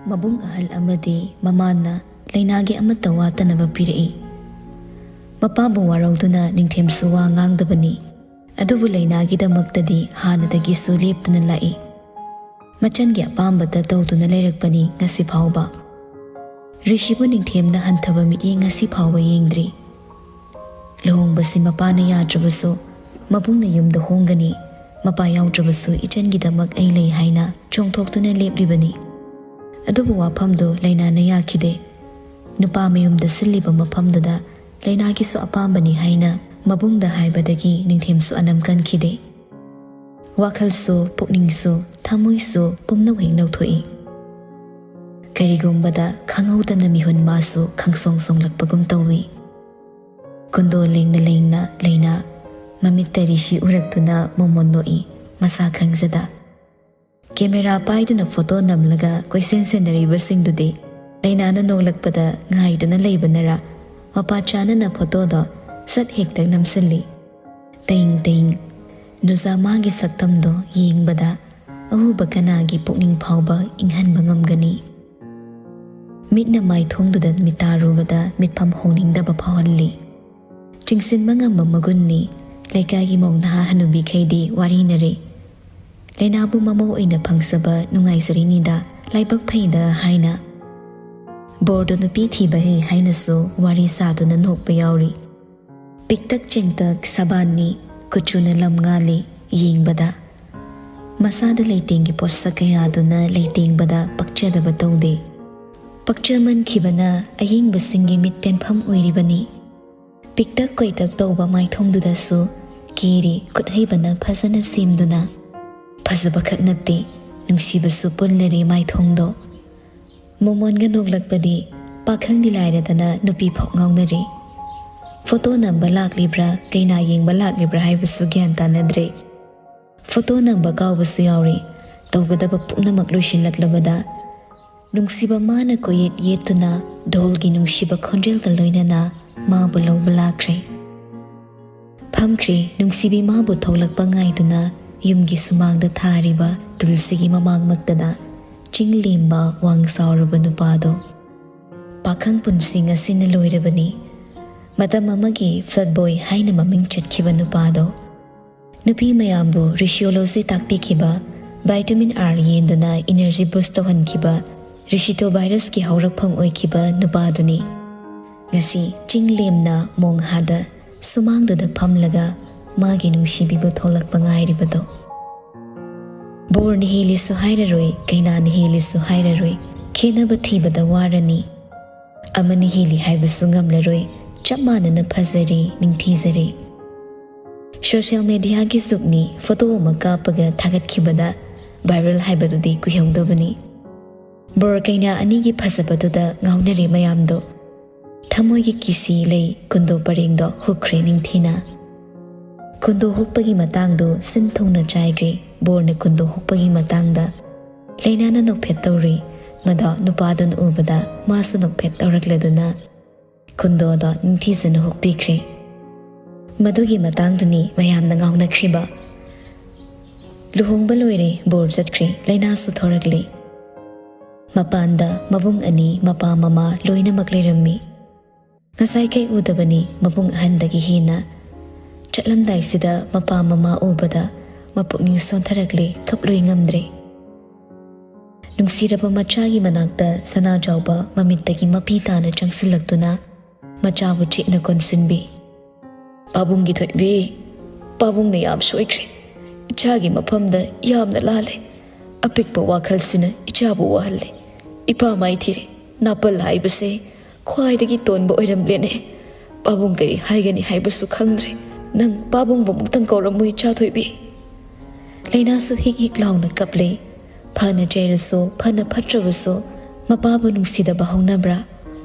ꯃꯕꯨꯡ ꯑꯍꯜ ꯑꯃꯗꯤ ꯃꯃꯥꯅ ꯂꯩꯅꯥꯒꯤ ꯑꯃꯠꯇ ꯋꯥꯠꯇꯅꯕ ꯄꯤꯔꯛꯏ꯫ ꯃꯄꯥꯕꯨ ꯋꯥꯔꯧꯗꯨꯅ ꯅꯤꯡꯊꯦꯝꯁꯨ ꯋꯥ ꯉꯥꯡꯗꯕꯅꯤ꯫ ꯑꯗꯨꯕꯨ ꯂꯩꯅꯥꯒꯤꯗꯃꯛꯇꯗꯤ ꯍꯥꯟꯅꯗꯒꯤꯁꯨ ꯂꯦꯞꯇꯨꯅ ꯂꯥꯛꯏ꯫ ꯃꯆꯟꯒꯤ ꯑꯄꯥꯝꯕꯇ ꯇꯧꯗꯨꯅ ꯂꯩꯔꯛꯄꯅꯤ ꯉꯁꯤ ꯐꯥꯎꯕ꯫ ꯔꯤꯁꯤꯕꯨ ꯅꯤꯡꯊꯦꯝꯅ ꯍꯟꯊꯕ ꯃꯤꯠꯌꯦꯡ ꯉꯁꯤ ꯐꯥꯎꯕ ꯌꯦꯡꯗ꯭ꯔꯤ꯫ ꯂꯨꯍꯣꯡꯕꯁꯤ ꯃꯄꯥꯅ ꯌꯥꯗ꯭ꯔꯕꯁꯨ, ꯃꯕꯨꯡꯅ ꯌꯨꯝꯗ ꯍꯣꯡꯒꯅꯤ, ꯃꯄꯥ ꯌꯥꯎꯗ꯭ꯔꯕꯁꯨ ꯏꯆꯟꯒꯤꯗꯃꯛ ꯑꯩ ꯂꯩ ꯍꯥꯏꯅ ꯆꯣꯡꯊꯣꯛꯇꯨꯅ ꯂꯦꯞꯂꯤꯕꯅꯤ꯫ ꯑꯗꯨꯕꯨ ꯋꯥꯐꯝꯗꯨ ꯂꯩꯅꯥꯅ ꯌꯥꯈꯤꯗꯦ꯫ ꯅꯨꯄꯥ ꯃꯌꯨꯝꯗ ꯁꯤꯜꯂꯤꯕ ꯃꯐꯝꯗꯨꯗ ꯂꯩꯅꯥꯒꯤꯁꯨ ꯑꯄꯥꯝꯕꯅꯤ ꯍꯥꯏꯅ ꯃꯕꯨꯡꯗ ꯍꯥꯏꯕꯗꯒꯤ ꯅꯤꯡꯊꯦꯝꯁꯨ ꯑꯅꯝ ꯀꯟꯈꯤꯗꯦ꯫ ꯋꯥꯈꯜꯁꯨ, ꯄꯨꯛꯅꯤꯡꯁꯨ, ꯊꯃꯣꯏꯁꯨ ꯄꯨꯝꯅꯃꯛ ꯍꯦꯛ ꯅꯧꯊꯣꯛꯏ꯫ ꯀꯔꯤꯒꯨꯝꯕꯗ ꯈꯪꯍꯧꯗꯅ ꯃꯤꯍꯨꯟ ꯃꯥꯁꯨ ꯈꯪꯁꯣꯡ ꯁꯣꯡꯂꯛꯄꯒꯨꯝ ꯇꯧꯏ꯫ ꯀꯨꯟꯗꯣ ꯂꯦꯡꯅ ꯂꯦꯡꯅ ꯂꯩꯅꯥ ꯃꯃꯤꯠꯇ ꯔꯤꯁꯤ ꯎꯔꯛꯇꯨꯅ ꯃꯣꯃꯣꯟ ꯅꯣꯛꯏ, ꯃꯁꯥ ꯈꯪꯖꯗ꯫ ꯀꯦꯃꯦꯔꯥ ꯄꯥꯏꯗꯨꯅ ꯐꯣꯇꯣ ꯅꯝꯂꯒ ꯀꯣꯏꯁꯦꯟ ꯁꯦꯟꯅꯔꯤꯕꯁꯤꯡꯗꯨꯗꯤ ꯂꯩꯅꯥꯅ ꯅꯣꯛꯂꯛꯄꯗ ꯉꯥꯏꯗꯨꯅ ꯂꯩꯕꯅꯔꯥ, ꯃꯄꯥ ꯆꯥꯅꯅ ꯐꯣꯇꯣꯗꯣ ꯁꯠ ꯍꯦꯛꯇ ꯅꯝꯁꯤꯜꯂꯤ꯫ ꯇꯦꯡ ꯇꯦꯡ꯫ ꯅꯨꯖꯥ ꯃꯥꯒꯤ ꯁꯛꯇꯝꯗꯣ ꯌꯦꯡꯕꯗ ꯑꯎꯕ ꯀꯅꯥꯒꯤ ꯄꯨꯛꯅꯤꯡ ꯐꯥꯎꯕ ꯏꯪꯍꯟꯕ ꯉꯝꯒꯅꯤ? ꯃꯤꯠꯅ ꯃꯥꯏꯊꯣꯡꯗꯨꯗ ꯃꯤꯇꯥꯔꯨꯕꯗ ꯃꯤꯠꯐꯝ ꯍꯣꯡꯅꯤꯡꯗꯕ ꯐꯥꯎꯍꯜꯂꯤ꯫ ꯆꯤꯡꯁꯤꯟꯕ ꯉꯝꯕ ꯃꯒꯨꯟꯅꯤ꯫ ꯂꯩꯀꯥꯏꯒꯤ ꯃꯧ ꯅꯍꯥ ꯍꯅꯨꯕꯤꯈꯩꯗꯤ ꯋꯥꯔꯤꯅꯔꯦ꯫ ꯂꯩꯅꯥꯕꯨ ꯃꯃꯧ ꯑꯣꯏꯅ ꯐꯪꯖꯕ ꯅꯨꯡꯉꯥꯏꯖꯔꯤꯅꯤꯗ, ꯂꯥꯏꯕꯛ ꯐꯩꯗ ꯍꯥꯏꯅ꯫ ꯕꯣꯔꯗꯣ ꯅꯨꯄꯤ ꯊꯤꯕ ꯍꯩ ꯍꯥꯏꯅꯁꯨ ꯋꯥꯔꯤ ꯁꯥꯗꯨꯅ ꯅꯣꯛꯄ ꯌꯥꯎꯔꯤ꯫ ꯄꯤꯛꯇꯛ ꯆꯦꯡꯇꯛ ꯁꯕꯥꯟꯅꯤ, ꯀꯨꯆꯨꯅ ꯂꯝ ꯉꯥꯜꯂꯤ, ꯌꯦꯡꯕꯗ ꯃꯁꯥꯗ ꯂꯩꯇꯦꯡꯒꯤ ꯄꯣꯠꯁꯛ ꯀꯌꯥꯗꯨꯅ ꯂꯩꯇꯦꯡꯕꯗ ꯄꯛꯆꯗꯕ ꯇꯧꯗꯦ꯫ ꯄꯛꯆꯃꯟꯈꯤꯕꯅ ꯑꯌꯦꯡꯕꯁꯤꯡꯒꯤ ꯃꯤꯠ ꯄꯦꯟꯐꯝ ꯑꯣꯏꯔꯤꯕꯅꯤ꯫ ꯄꯤꯛꯇꯛ ꯀꯣꯏꯇꯛ ꯇꯧꯕ ꯃꯥꯏꯊꯣꯡꯗꯨꯗꯁꯨ ꯀꯦꯔꯤ ꯈꯨꯠꯍꯩꯕꯅ ꯐꯖꯅ ꯁꯦꯝꯗꯨꯅ꯫ ꯐꯖꯕ ꯈꯛ ꯅꯠꯇꯦ, ꯅꯨꯡꯁꯤꯕꯁꯨ ꯄꯨꯜꯂꯔꯦ ꯃꯥꯏꯊꯣꯡꯗꯣ꯫ ꯃꯣꯃꯣꯟꯒ ꯅꯣꯛꯂꯛꯄꯗꯤ ꯄꯥꯈꯪꯗꯤ ꯂꯥꯏꯔꯗꯅ ꯅꯨꯄꯤ ꯐꯥꯎ ꯉꯥꯎꯅꯔꯦ꯫ ꯐꯣꯇꯣ ꯅꯝꯕ ꯂꯥꯛꯂꯤꯕ꯭ꯔꯥ, ꯀꯩꯅꯥ ꯌꯦꯡꯕ ꯂꯥꯛꯂꯤꯕ꯭ꯔꯥ ꯍꯥꯏꯕꯁꯨ ꯒ꯭ꯌꯥꯟ ꯇꯥꯅꯗ꯭ꯔꯦ꯫ ꯐꯣꯇꯣ ꯅꯝꯕ ꯀꯥꯎꯕꯁꯨ ꯌꯥꯎꯔꯦ꯫ ꯇꯧꯒꯗꯕ ꯄꯨꯝꯅꯃꯛ ꯂꯣꯏꯁꯤꯜꯂꯛꯂꯕꯗ ꯅꯨꯡꯁꯤꯕ ꯃꯥꯅ ꯀꯣꯌꯦꯠ ꯌꯦꯠꯇꯨꯅ ꯙꯣꯜꯒꯤ ꯅꯨꯡꯁꯤꯕ ꯈꯣꯟꯖꯦꯜꯒ ꯂꯣꯏꯅꯅ ꯃꯥꯕꯨ ꯂꯧꯕ ꯂꯥꯛꯈ꯭ꯔꯦ꯫ ꯐꯝꯈ꯭ꯔꯦ ꯅꯨꯡꯁꯤꯕꯤ ꯃꯥꯕꯨ ꯊꯣꯛꯂꯛꯄ ꯉꯥꯏꯗꯨꯅ ꯌꯨꯝꯒꯤ ꯁꯨꯃꯥꯡꯗ ꯊꯥꯔꯤꯕ ꯇꯨꯜꯁꯤꯒꯤ ꯃꯃꯥꯡꯃꯛꯇꯗ ꯆꯤꯡ ꯂꯦꯝꯕ ꯋꯥꯡ ꯆꯥꯎꯔꯕ ꯅꯨꯄꯥꯗꯣ꯫ ꯄꯥꯈꯪ ꯄꯨꯟꯁꯤ ꯉꯁꯤꯅ ꯂꯣꯏꯔꯕꯅꯤ꯫ ꯃꯇꯝ ꯑꯃꯒꯤ ꯐ꯭ꯂꯠ ꯕꯣꯏ ꯍꯥꯏꯅ ꯃꯃꯤꯡ ꯆꯠꯈꯤꯕ ꯅꯨꯄꯥꯗꯣ꯫ ꯅꯨꯄꯤ ꯃꯌꯥꯝꯕꯨ ꯔꯤꯁꯤꯌꯣꯂꯣꯖꯤ ꯇꯥꯛꯄꯤꯈꯤꯕ, ꯚꯥꯏꯇꯥꯃꯤꯟ ꯑꯥꯔ ꯌꯦꯟꯗꯨꯅ ꯏꯅꯔꯖꯤ ꯕꯨꯁ ꯇꯧꯍꯟꯈꯤꯕ, ꯔꯤꯁꯤꯇꯣ ꯚꯥꯏꯔꯁꯀꯤ ꯍꯧꯔꯛꯐꯝ ꯑꯣꯏꯈꯤꯕ ꯅꯨꯄꯥꯗꯨꯅꯤ꯫ ꯉꯁꯤ ꯆꯤꯡ ꯂꯦꯝꯅ ꯃꯣꯡꯍꯥꯗ ꯁꯨꯃꯥꯡꯗꯨꯗ ꯐꯝꯂꯒ ꯃꯥꯒꯤ ꯅꯨꯡꯁꯤꯕꯤꯕꯨ ꯊꯣꯛꯂꯛꯄ ꯉꯥꯏꯔꯤꯕꯗꯣ꯫ ꯕꯣꯔꯅ ꯍꯦꯜꯂꯤꯁꯨ ꯍꯥꯏꯔꯔꯣꯏ, ꯀꯩꯅꯥꯅ ꯍꯦꯜꯂꯤꯁꯨ ꯍꯥꯏꯔꯔꯣꯏ, ꯈꯦꯠꯅꯕ ꯊꯤꯕꯗ ꯋꯥꯔꯅꯤ꯫ ꯑꯃꯅ ꯍꯦꯜꯂꯤ ꯍꯥꯏꯕꯁꯨ ꯉꯝꯂꯔꯣꯏ, ꯆꯞ ꯃꯥꯟꯅꯅ ꯐꯖꯔꯦ, ꯅꯤꯡꯊꯤꯖꯔꯦ꯫ ꯁꯣꯁꯤꯌꯦꯜ ꯃꯦꯗꯤꯌꯥꯒꯤ ꯖꯨꯒꯅꯤ, ꯐꯣꯇꯣ ꯑꯃ ꯀꯥꯞꯄꯒ ꯊꯥꯒꯠꯈꯤꯕꯗ ꯚꯥꯏꯔꯦꯜ ꯍꯥꯏꯕꯗꯨꯗꯤ ꯀꯨꯏꯍꯧꯗꯕꯅꯤ꯫ ꯕꯣꯔ ꯀꯩꯅꯥ ꯑꯅꯤꯒꯤ ꯐꯖꯕꯗꯨꯗ ꯉꯥꯎꯅꯔꯦ ꯃꯌꯥꯝꯗꯣ꯫ ꯊꯃꯣꯏꯒꯤ ꯀꯤꯁꯤ ꯂꯩ ꯀꯨꯟꯗꯣ ꯄꯔꯦꯡꯗꯣ ꯍꯨꯛꯈ꯭ꯔꯦ ꯅꯤꯡꯊꯤꯅ꯫ ꯀꯨꯟꯗꯣ ꯍꯨꯛꯄꯒꯤ ꯃꯇꯥꯡꯗꯨ ꯁꯤꯟ ꯊꯨꯡꯅ ꯆꯥꯏꯈ꯭ꯔꯦ꯫ ꯕꯣꯔꯅ ꯀꯨꯟꯗꯣ ꯍꯨꯛꯄꯒꯤ ꯃꯇꯥꯡꯗ ꯂꯩꯅꯥꯅ ꯅꯣꯛꯐꯦꯠ ꯇꯧꯔꯤ꯫ ꯃꯗꯣ ꯅꯨꯄꯥꯗꯨꯅ ꯎꯕꯗ ꯃꯥꯁꯨ ꯅꯣꯛꯐꯦꯠ ꯇꯧꯔꯛꯂꯗꯨꯅ ꯀꯨꯟꯗꯣꯗꯣ ꯅꯤꯡꯊꯤꯖꯅ ꯍꯨꯛꯄꯤꯈ꯭ꯔꯦ꯫ ꯃꯗꯨꯒꯤ ꯃꯇꯥꯡꯗꯨꯅꯤ ꯃꯌꯥꯝꯅ ꯉꯥꯎꯅꯈ꯭ꯔꯤꯕ꯫ ꯂꯨꯍꯣꯡꯕ ꯂꯣꯏꯔꯦ, ꯕꯣꯔ ꯆꯠꯈ꯭ꯔꯦ, ꯂꯩꯅꯥꯁꯨ ꯊꯣꯔꯛꯂꯦ꯫ ꯃꯄꯥꯟꯗ ꯃꯕꯨꯡ ꯑꯅꯤ, ꯃꯄꯥ ꯃꯃꯥ ꯂꯣꯏꯅꯃꯛ ꯂꯩꯔꯝꯃꯤ꯫ ꯉꯁꯥꯏ ꯀꯩ ꯎꯗꯕꯅꯤ ꯃꯕꯨꯡ ꯑꯍꯟꯗꯒꯤ ꯍꯦꯟꯅ꯫ ꯆꯠꯂꯝꯗꯥꯏꯁꯤꯗ ꯃꯄꯥ ꯃꯃꯥ ꯎꯕꯗ ꯃꯄꯨꯛꯅꯤꯡ ꯁꯣꯟꯊꯔꯛꯂꯦ, ꯀꯞꯂꯣꯏ ꯉꯝꯗ꯭ꯔꯦ꯫ ꯅꯨꯡꯁꯤꯔꯕ ꯃꯆꯥꯒꯤ ꯃꯅꯥꯛꯇ ꯁꯅꯥꯖꯥꯎꯕ ꯃꯃꯤꯠꯇꯒꯤ ꯃꯄꯤ ꯇꯥꯅ ꯆꯪꯁꯤꯜꯂꯛꯇꯨꯅ ꯃꯆꯥꯕꯨ ꯆꯦꯠꯅ ꯀꯣꯟꯁꯤꯟꯕꯤ꯫ "ꯄꯥꯕꯨꯡꯒꯤ ꯊꯣꯏꯕꯤ, ꯄꯥꯕꯨꯡꯅ ꯌꯥꯝ ꯁꯣꯏꯈ꯭ꯔꯦ꯫ ꯏꯆꯥꯒꯤ ꯃꯐꯝꯗ ꯌꯥꯝꯅ ꯂꯥꯜꯂꯦ꯫ ꯑꯄꯤꯛꯄ ꯋꯥꯈꯜꯁꯤꯅ ꯏꯆꯥꯕꯨ ꯋꯥꯍꯜꯂꯦ꯫ ꯏꯄꯥ ꯃꯥꯏꯊꯤꯔꯦ꯫ ꯅꯥꯄꯜ ꯍꯥꯏꯕꯁꯦ ꯈ꯭ꯋꯥꯏꯗꯒꯤ ꯇꯣꯟꯕ ꯑꯣꯏꯔꯝꯂꯦꯅꯦ꯫ ꯄꯥꯕꯨꯡ ꯀꯔꯤ ꯍꯥꯏꯒꯅꯤ ꯍꯥꯏꯕꯁꯨ ꯈꯪꯗ꯭ꯔꯦ꯫ ꯅꯪ ꯄꯥꯕꯨꯡꯕꯨ ꯑꯃꯨꯛꯇꯪ ꯀꯧꯔꯝꯃꯨ, ꯏꯆꯥ ꯊꯣꯏꯕꯤ꯫ ꯂꯩꯅꯥꯁꯨ ꯍꯤꯛ ꯍꯤꯛ ꯂꯥꯎꯅ ꯀꯞꯂꯦ꯫ ꯐꯅ ꯆꯩꯔꯁꯨ, ꯐꯅ ꯐꯠꯇ꯭ꯔꯕꯁꯨ, ꯃꯄꯥꯕꯨ ꯅꯨꯡꯁꯤꯗꯕ ꯍꯧꯅꯕ꯭ꯔꯥ?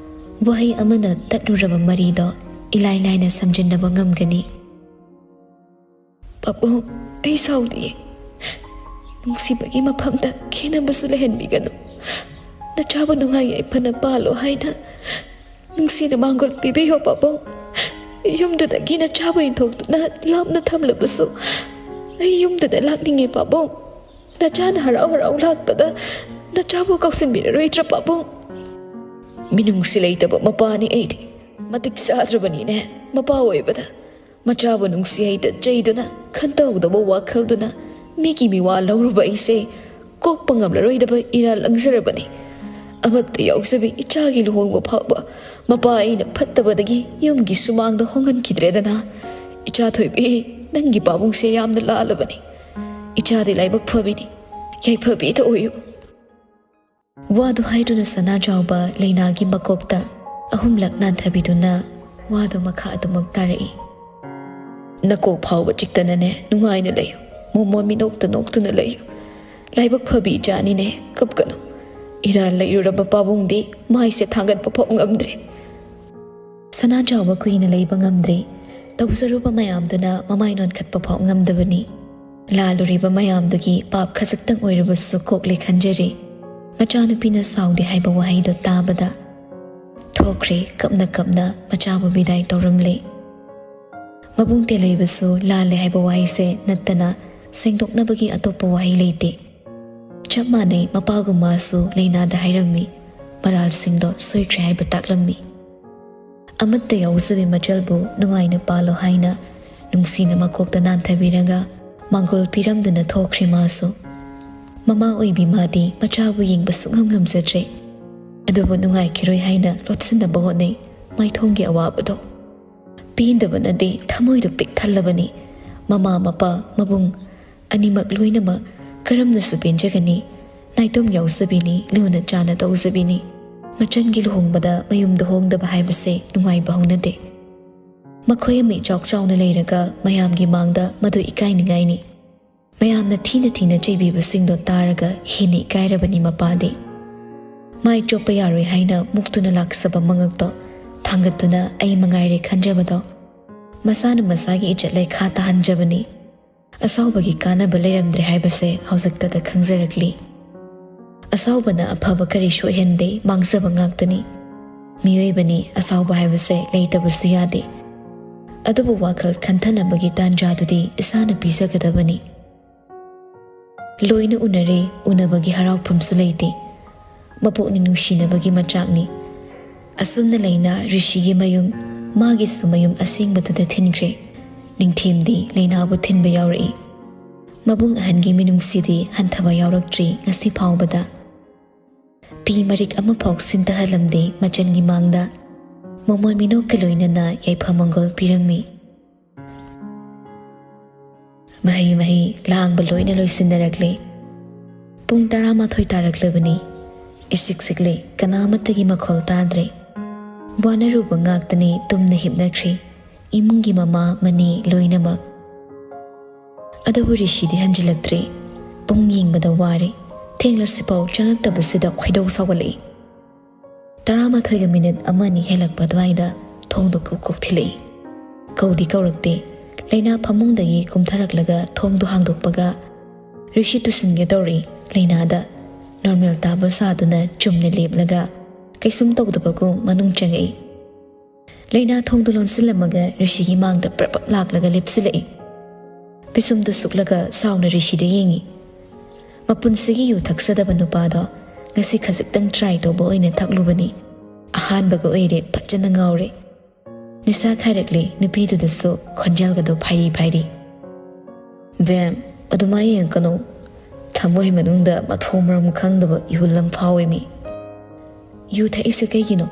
ꯋꯥꯍꯩ ꯑꯃꯅ ꯇꯠꯂꯨꯔꯕ ꯃꯔꯤꯗꯣ ꯏꯂꯥꯏ ꯂꯥꯏꯅ ꯁꯝꯖꯤꯟꯅꯕ ꯉꯝꯒꯅꯤ꯫ "ꯄꯥꯕꯨꯡ, ꯑꯩ ꯁꯥꯎꯗꯤꯌꯦ꯫ ꯅꯨꯡꯁꯤꯕꯒꯤ ꯃꯐꯝꯗ ꯈꯦꯅꯕꯁꯨ ꯂꯩꯍꯟꯕꯤꯒꯅꯨ꯫ ꯅꯆꯥꯕꯨ ꯅꯨꯡꯉꯥꯏ ꯌꯥꯏꯐꯅ ꯄꯥꯜꯂꯣ ꯍꯥꯏꯅ ꯅꯨꯡꯁꯤꯅ ꯃꯥꯡꯒꯣꯜ ꯄꯤꯕꯤꯌꯣ, ꯄꯥꯕꯨꯡ꯫ ꯌꯨꯝꯗꯨꯗꯒꯤ ꯅꯆꯥꯕꯨ ꯏꯟꯊꯣꯛꯇꯨꯅ ꯂꯥꯞꯅ ꯊꯝꯂꯕꯁꯨ, ꯑꯩ ꯌꯨꯝꯗꯨꯗ ꯂꯥꯛꯅꯤꯡꯉꯦ, ꯄꯥꯕꯨꯡ꯫ ꯅꯆꯥꯅ ꯍꯔꯥꯎ ꯍꯔꯥꯎ ꯂꯥꯛꯄꯗ ꯅꯆꯥꯕꯨ ꯀꯧꯁꯤꯟꯕꯤꯔꯔꯣꯏꯗ꯭ꯔꯥ, ꯄꯥꯕꯨꯡ?" ꯃꯤꯅꯨꯡꯁꯤ ꯂꯩꯇꯕ ꯃꯄꯥꯅꯤ ꯑꯩꯗꯤ꯫ ꯃꯇꯤꯛ ꯆꯥꯗ꯭ꯔꯕꯅꯤꯅꯦ ꯃꯄꯥ ꯑꯣꯏꯕꯗ꯫ ꯃꯆꯥꯕꯨ ꯅꯨꯡꯁꯤ ꯍꯩꯇ ꯆꯩꯗꯨꯅ, ꯈꯟꯊꯍꯧꯗꯕ ꯋꯥꯈꯜꯗꯨꯅ ꯃꯤꯒꯤ ꯃꯤꯋꯥ ꯂꯧꯔꯨꯕ ꯑꯩꯁꯦ ꯀꯣꯛꯄ ꯉꯝꯂꯔꯣꯏꯗꯕ ꯏꯔꯥꯜ ꯂꯪꯖꯔꯕꯅꯤ꯫ ꯑꯃꯠꯇ ꯌꯥꯎꯖꯕꯤ ꯏꯆꯥꯒꯤ ꯂꯨꯍꯣꯡꯕ ꯐꯥꯎꯕ ꯃꯄꯥ ꯑꯩꯅ ꯐꯠꯇꯕꯗꯒꯤ ꯌꯨꯝꯒꯤ ꯁꯨꯃꯥꯡꯗ ꯍꯣꯡꯍꯟꯈꯤꯗ꯭ꯔꯦꯗꯅ꯫ ꯏꯆꯥ ꯊꯣꯏꯕꯤ, ꯅꯪꯒꯤ ꯄꯥꯕꯨꯡꯁꯦ ꯌꯥꯝꯅ ꯂꯥꯜꯂꯕꯅꯤ꯫ ꯏꯆꯥꯗꯤ ꯂꯥꯏꯕꯛ ꯐꯕꯤꯅꯤ꯫ ꯌꯥꯏꯐꯕꯤꯗ ꯑꯣꯏꯌꯨ꯫ ꯋꯥꯗꯨ ꯍꯥꯏꯗꯨꯅ ꯁꯅꯥꯖꯥꯎꯕ ꯂꯩꯅꯥꯒꯤ ꯃꯀꯣꯛꯇ ꯑꯍꯨꯝꯂꯛ ꯅꯥꯟꯊꯕꯤꯗꯨꯅ ꯋꯥꯗꯨ ꯃꯈꯥ ꯑꯗꯨꯃꯛ ꯇꯥꯔꯛꯏ꯫ "ꯅꯀꯣꯛ ꯐꯥꯎꯕ ꯆꯤꯛꯇꯅꯅꯦ ꯅꯨꯡꯉꯥꯏꯅ ꯂꯩꯌꯨ꯫ ꯃꯣꯃꯣꯟ ꯃꯤꯅꯣꯛꯇ ꯅꯣꯛꯇꯨꯅ ꯂꯩꯌꯨ꯫ ꯂꯥꯏꯕꯛ ꯐꯕꯤ ꯏꯆꯥꯅꯤꯅꯦ, ꯀꯞꯀꯅꯨ꯫ ꯏꯔꯥꯜ ꯂꯩꯔꯨꯔꯕ ꯄꯥꯕꯨꯡꯗꯤ ꯃꯥꯏꯁꯦ ꯊꯥꯡꯒꯠꯄ ꯐꯥꯎ ꯉꯝꯗ꯭ꯔꯦ꯫" ꯁꯅꯥꯖꯥꯎꯕ ꯀꯨꯏꯅ ꯂꯩꯕ ꯉꯝꯗ꯭ꯔꯦ꯫ ꯇꯧꯖꯔꯨꯕ ꯃꯌꯥꯝꯗꯨꯅ ꯃꯃꯥꯏ ꯅꯣꯟꯈꯠꯄ ꯐꯥꯎ ꯉꯝꯗꯕꯅꯤ꯫ ꯂꯥꯜꯂꯨꯔꯤꯕ ꯃꯌꯥꯝꯗꯨꯒꯤ ꯄꯥꯞ ꯈꯖꯤꯛꯇꯪ ꯑꯣꯏꯔꯕꯁꯨ ꯀꯣꯛꯂꯦ ꯈꯟꯖꯔꯤ꯫ ꯃꯆꯥꯅꯨꯄꯤꯅ "ꯁꯥꯎꯗꯦ" ꯍꯥꯏꯕ ꯋꯥꯍꯩꯗꯣ ꯇꯥꯕꯗ ꯊꯣꯛꯈ꯭ꯔꯦ꯫ ꯀꯞꯅ ꯀꯞꯅ ꯃꯆꯥꯕꯨ ꯕꯤꯗꯥꯏ ꯇꯧꯔꯝꯂꯦ꯫ ꯃꯕꯨꯡ ꯇꯦꯂꯩꯕꯁꯨ ꯂꯥꯜꯂꯦ ꯍꯥꯏꯕ ꯋꯥꯍꯩꯁꯦ ꯅꯠꯇꯅ ꯁꯦꯡꯗꯣꯛꯅꯕꯒꯤ ꯑꯇꯣꯞꯄ ꯋꯥꯍꯩ ꯂꯩꯇꯦ꯫ ꯆꯞ ꯃꯥꯟꯅꯩ, ꯃꯄꯥꯒꯨꯝ ꯃꯥꯁꯨ ꯂꯩꯅꯥꯗ ꯍꯥꯏꯔꯝꯃꯤ, ꯃꯔꯥꯜꯁꯤꯡꯗꯣ ꯁꯣꯏꯈ꯭ꯔꯦ ꯍꯥꯏꯕ ꯇꯥꯛꯂꯝꯃꯤ꯫ ꯑꯃꯠꯇ ꯌꯥꯎꯖꯕꯤ ꯃꯆꯜꯕꯨ ꯅꯨꯡꯉꯥꯏꯅ ꯄꯥꯜꯂꯣ ꯍꯥꯏꯅ ꯅꯨꯡꯁꯤꯅ ꯃꯀꯣꯛꯇ ꯅꯥꯟꯊꯕꯤꯔꯒ ꯃꯥꯡꯒꯣꯜ ꯄꯤꯔꯝꯗꯨꯅ ꯊꯣꯛꯈ꯭ꯔꯦ ꯃꯥꯁꯨ꯫ ꯃꯃꯥ ꯑꯣꯏꯕꯤ ꯃꯥꯗꯤ ꯃꯆꯥꯕꯨ ꯌꯦꯡꯕ ꯁꯨꯛꯉꯝ ꯉꯝꯖꯗ꯭ꯔꯦ꯫ ꯑꯗꯨꯕꯨ ꯅꯨꯡꯉꯥꯏꯈꯤꯔꯣꯏ ꯍꯥꯏꯅ ꯂꯣꯠꯁꯤꯟꯅꯕ ꯍꯣꯠꯅꯩ ꯃꯥꯏꯊꯣꯡꯒꯤ ꯑꯋꯥꯕꯗꯣ꯫ ꯄꯦꯟꯗꯕꯅꯗꯤ ꯊꯃꯣꯏꯗꯨ ꯄꯤꯛ ꯊꯜꯂꯕꯅꯤ꯫ ꯃꯃꯥ, ꯃꯄꯥ, ꯃꯕꯨꯡ, ꯑꯅꯤꯃꯛ ꯂꯣꯏꯅꯃꯛ ꯀꯔꯝꯅꯁꯨ ꯄꯦꯟꯖꯒꯅꯤ꯫ ꯅꯥꯏꯇꯣꯝ ꯌꯥꯎꯖꯕꯤꯅꯤ, ꯂꯨꯅ ꯆꯥꯅ ꯇꯧꯖꯕꯤꯅꯤ꯫ ꯃꯆꯟꯒꯤ ꯂꯨꯍꯣꯡꯕꯗ ꯃꯌꯨꯝꯗ ꯍꯣꯡꯗꯕ ꯍꯥꯏꯕꯁꯦ ꯅꯨꯡꯉꯥꯏꯕ ꯍꯧꯅꯗꯦ꯫ ꯃꯈꯣꯏ ꯑꯃ ꯏꯆꯥꯎ ꯆꯥꯎꯅ ꯂꯩꯔꯒ ꯃꯌꯥꯝꯒꯤ ꯃꯥꯡꯗ ꯃꯗꯨ ꯏꯀꯥꯏꯅꯤꯡꯉꯥꯏꯅꯤ꯫ ꯃꯌꯥꯝꯅ ꯊꯤꯅ ꯊꯤꯅ ꯆꯩꯕꯤꯕꯁꯤꯡꯗꯣ ꯇꯥꯔꯒ ꯍꯦꯟꯅ ꯏꯀꯥꯏꯔꯕꯅꯤ ꯃꯄꯥꯗꯤ꯫ ꯃꯥꯏ ꯆꯣꯞꯄ ꯌꯥꯔꯣꯏ ꯍꯥꯏꯅ ꯃꯨꯛꯇꯨꯅ ꯂꯥꯛꯆꯕ ꯃꯉꯛꯇꯣ ꯊꯥꯡꯒꯠꯇꯨꯅ ꯑꯩ ꯃꯉꯥꯏꯔꯦ ꯈꯟꯖꯕꯗꯣ꯫ ꯃꯁꯥꯅ ꯃꯁꯥꯒꯤ ꯏꯖꯠ ꯂꯩꯈꯥ ꯇꯥꯍꯟꯖꯕꯅꯤ꯫ ꯑꯁꯥꯎꯕꯒꯤ ꯀꯥꯟꯅꯕ ꯂꯩꯔꯝꯗ꯭ꯔꯦ ꯍꯥꯏꯕꯁꯦ ꯍꯧꯖꯤꯛꯇꯗ ꯈꯪꯖꯔꯛꯂꯤ꯫ ꯑꯁꯥꯎꯕꯅ ꯑꯐꯕ ꯀꯔꯤꯁꯨ ꯑꯣꯏꯍꯟꯗꯦ, ꯃꯥꯡꯖꯕ ꯉꯥꯛꯇꯅꯤ꯫ ꯃꯤꯑꯣꯏꯕꯅꯤ, ꯑꯁꯥꯎꯕ ꯍꯥꯏꯕꯁꯦ ꯂꯩꯇꯕꯁꯨ ꯌꯥꯗꯦ꯫ ꯑꯗꯨꯕꯨ ꯋꯥꯈꯜ ꯈꯟꯊꯅꯕꯒꯤ ꯇꯥꯟꯖꯥꯗꯨꯗꯤ ꯏꯁꯥꯅ ꯄꯤꯖꯒꯗꯕꯅꯤ꯫ ꯂꯣꯏꯅ ꯎꯅꯔꯦ, ꯎꯅꯕꯒꯤ ꯍꯔꯥꯎꯐꯝꯁꯨ ꯂꯩꯇꯦ꯫ ꯃꯄꯣꯛꯅꯤ ꯅꯨꯡꯁꯤꯅꯕꯒꯤ ꯃꯆꯥꯛꯅꯤ꯫ ꯑꯁꯨꯝꯅ ꯂꯩꯅꯥ ꯔꯤꯁꯤꯒꯤ ꯃꯌꯨꯝ, ꯃꯥꯒꯤꯁꯨ ꯃꯌꯨꯝ ꯑꯁꯦꯡꯕꯗꯨꯗ ꯊꯤꯟꯈ꯭ꯔꯦ꯫ ꯅꯤꯡꯊꯦꯝꯗꯤ ꯂꯩꯅꯥꯕꯨ ꯊꯤꯟꯕ ꯌꯥꯎꯔꯛꯏ꯫ ꯃꯕꯨꯡ ꯑꯍꯟꯒꯤ ꯃꯤꯅꯨꯡꯁꯤꯗꯤ ꯍꯟꯊꯕ ꯌꯥꯎꯔꯛꯇ꯭ꯔꯤ ꯉꯁꯤ ꯐꯥꯎꯕꯗ꯫ ꯄꯤ ꯃꯔꯤꯛ ꯑꯃꯐꯥꯎ ꯁꯤꯟꯊꯍꯜꯂꯝꯗꯦ ꯃꯆꯟꯒꯤ ꯃꯥꯡꯗ꯫ ꯃꯃꯣꯟ ꯃꯤꯅꯣꯛꯀ ꯂꯣꯏꯅꯅ ꯌꯥꯏꯐ ꯃꯪꯒꯣꯜ ꯄꯤꯔꯝꯃꯤ꯫ ꯃꯍꯩ ꯃꯍꯩ ꯂꯥꯡꯕ ꯂꯣꯏꯅ ꯂꯣꯏꯁꯤꯟꯅꯔꯛꯂꯦ꯫ ꯄꯨꯡ ꯇꯔꯥꯃꯥꯊꯣꯏ ꯇꯥꯔꯛꯂꯕꯅꯤ꯫ ꯏꯁꯤꯛ ꯁꯤꯛꯂꯦ, ꯀꯅꯥꯃꯠꯇꯒꯤ ꯃꯈꯣꯜ ꯇꯥꯗ꯭ꯔꯦ꯫ ꯋꯥꯅꯔꯨꯕ ꯉꯥꯛꯇꯅꯤ ꯇꯨꯝꯅ ꯍꯤꯞꯅꯈ꯭ꯔꯦ ꯏꯃꯨꯡꯒꯤ ꯃꯃꯥ ꯃꯅꯦ ꯂꯣꯏꯅꯃꯛ꯫ ꯑꯗꯨꯕꯨ ꯔꯤꯁꯤꯗꯤ ꯍꯟꯖꯤꯜꯂꯛꯇ꯭ꯔꯦ꯫ ꯄꯨꯡ ꯌꯦꯡꯕꯗ ꯋꯥꯔꯦ꯫ ꯊꯦꯡꯂꯁꯤꯐꯥꯎ ꯆꯪꯉꯛꯇꯕꯁꯤꯗ ꯈꯣꯏꯗꯧ ꯁꯥꯎꯒꯠꯂꯛꯏ꯫ ꯇꯔꯥꯃꯥꯊꯣꯏꯒ ꯃꯤꯅꯤꯠ ꯑꯃ ꯑꯅꯤ ꯍꯦꯜꯂꯛꯄ ꯑꯗꯨꯋꯥꯏꯗ ꯊꯣꯡꯗꯣ ꯀꯨꯛ ꯀꯨꯛ ꯊꯤꯜꯂꯛꯏ꯫ ꯀꯧꯗꯤ ꯀꯧꯔꯛꯇꯦ꯫ ꯂꯩꯅꯥ ꯐꯃꯨꯡꯗꯒꯤ ꯀꯨꯝꯊꯔꯛꯂꯒ ꯊꯣꯡꯗꯣ ꯍꯥꯡꯗꯣꯛꯄꯒ ꯔꯤꯁꯤ ꯇꯨꯁꯤꯟꯒꯦ ꯇꯧꯔꯛꯏ꯫ ꯂꯩꯅꯥꯗ ꯅꯣꯔꯃꯦꯜ ꯇꯥꯕ ꯁꯥꯗꯨꯅ ꯆꯨꯝꯅ ꯂꯦꯞꯂꯒ ꯀꯩꯁꯨꯝ ꯇꯧꯗꯕꯒꯨꯝ ꯃꯅꯨꯡ ꯆꯪꯉꯛꯏ꯫ ꯂꯩꯅꯥ ꯊꯣꯡꯗꯨ ꯂꯣꯟꯁꯤꯜꯂꯝꯃꯒ ꯔꯤꯁꯤꯒꯤ ꯃꯥꯡꯗ ꯄ꯭ꯔꯞ ꯄ꯭ꯔꯞ ꯂꯥꯛꯂꯒ ꯂꯦꯞꯁꯤꯜꯂꯛꯏ꯫ ꯄꯤꯁꯨꯝꯗꯨ ꯁꯨꯛꯂꯒ ꯁꯥꯎꯅ ꯔꯤꯁꯤꯗ ꯌꯦꯡꯉꯤ꯫ ꯃꯄꯨꯟꯁꯤꯒꯤ ꯌꯨ ꯊꯛꯆꯗꯕ ꯅꯨꯄꯥꯗꯣ ꯉꯁꯤ ꯈꯖꯤꯛꯇꯪ ꯇ꯭ꯔꯥꯏ ꯇꯧꯕ ꯑꯣꯏꯅ ꯊꯛꯂꯨꯕꯅꯤ꯫ ꯑꯍꯥꯟꯕꯒ ꯑꯣꯏꯔꯦ, ꯐꯖꯅ ꯉꯥꯎꯔꯦ꯫ ꯅꯤꯁꯥ ꯈꯥꯏꯔꯛꯂꯦ ꯅꯨꯄꯤꯗꯨꯗꯁꯨ, ꯈꯣꯟꯖꯦꯜꯒꯗꯣ ꯐꯥꯏꯔꯤ ꯐꯥꯏꯔꯤ꯫ "ꯕꯦꯝ, ꯑꯗꯨꯃꯥꯏ ꯌꯦꯡꯉꯛꯀꯅꯨ꯫ ꯊꯃꯣꯏ ꯃꯅꯨꯡꯗ ꯃꯊꯣꯡ ꯃꯔꯝ ꯈꯪꯗꯕ ꯏꯍꯨꯜ ꯑꯃ ꯐꯥꯎꯋꯦ ꯃꯤ꯫ ꯌꯨ ꯊꯛꯏꯁꯦ ꯀꯩꯒꯤꯅꯣ?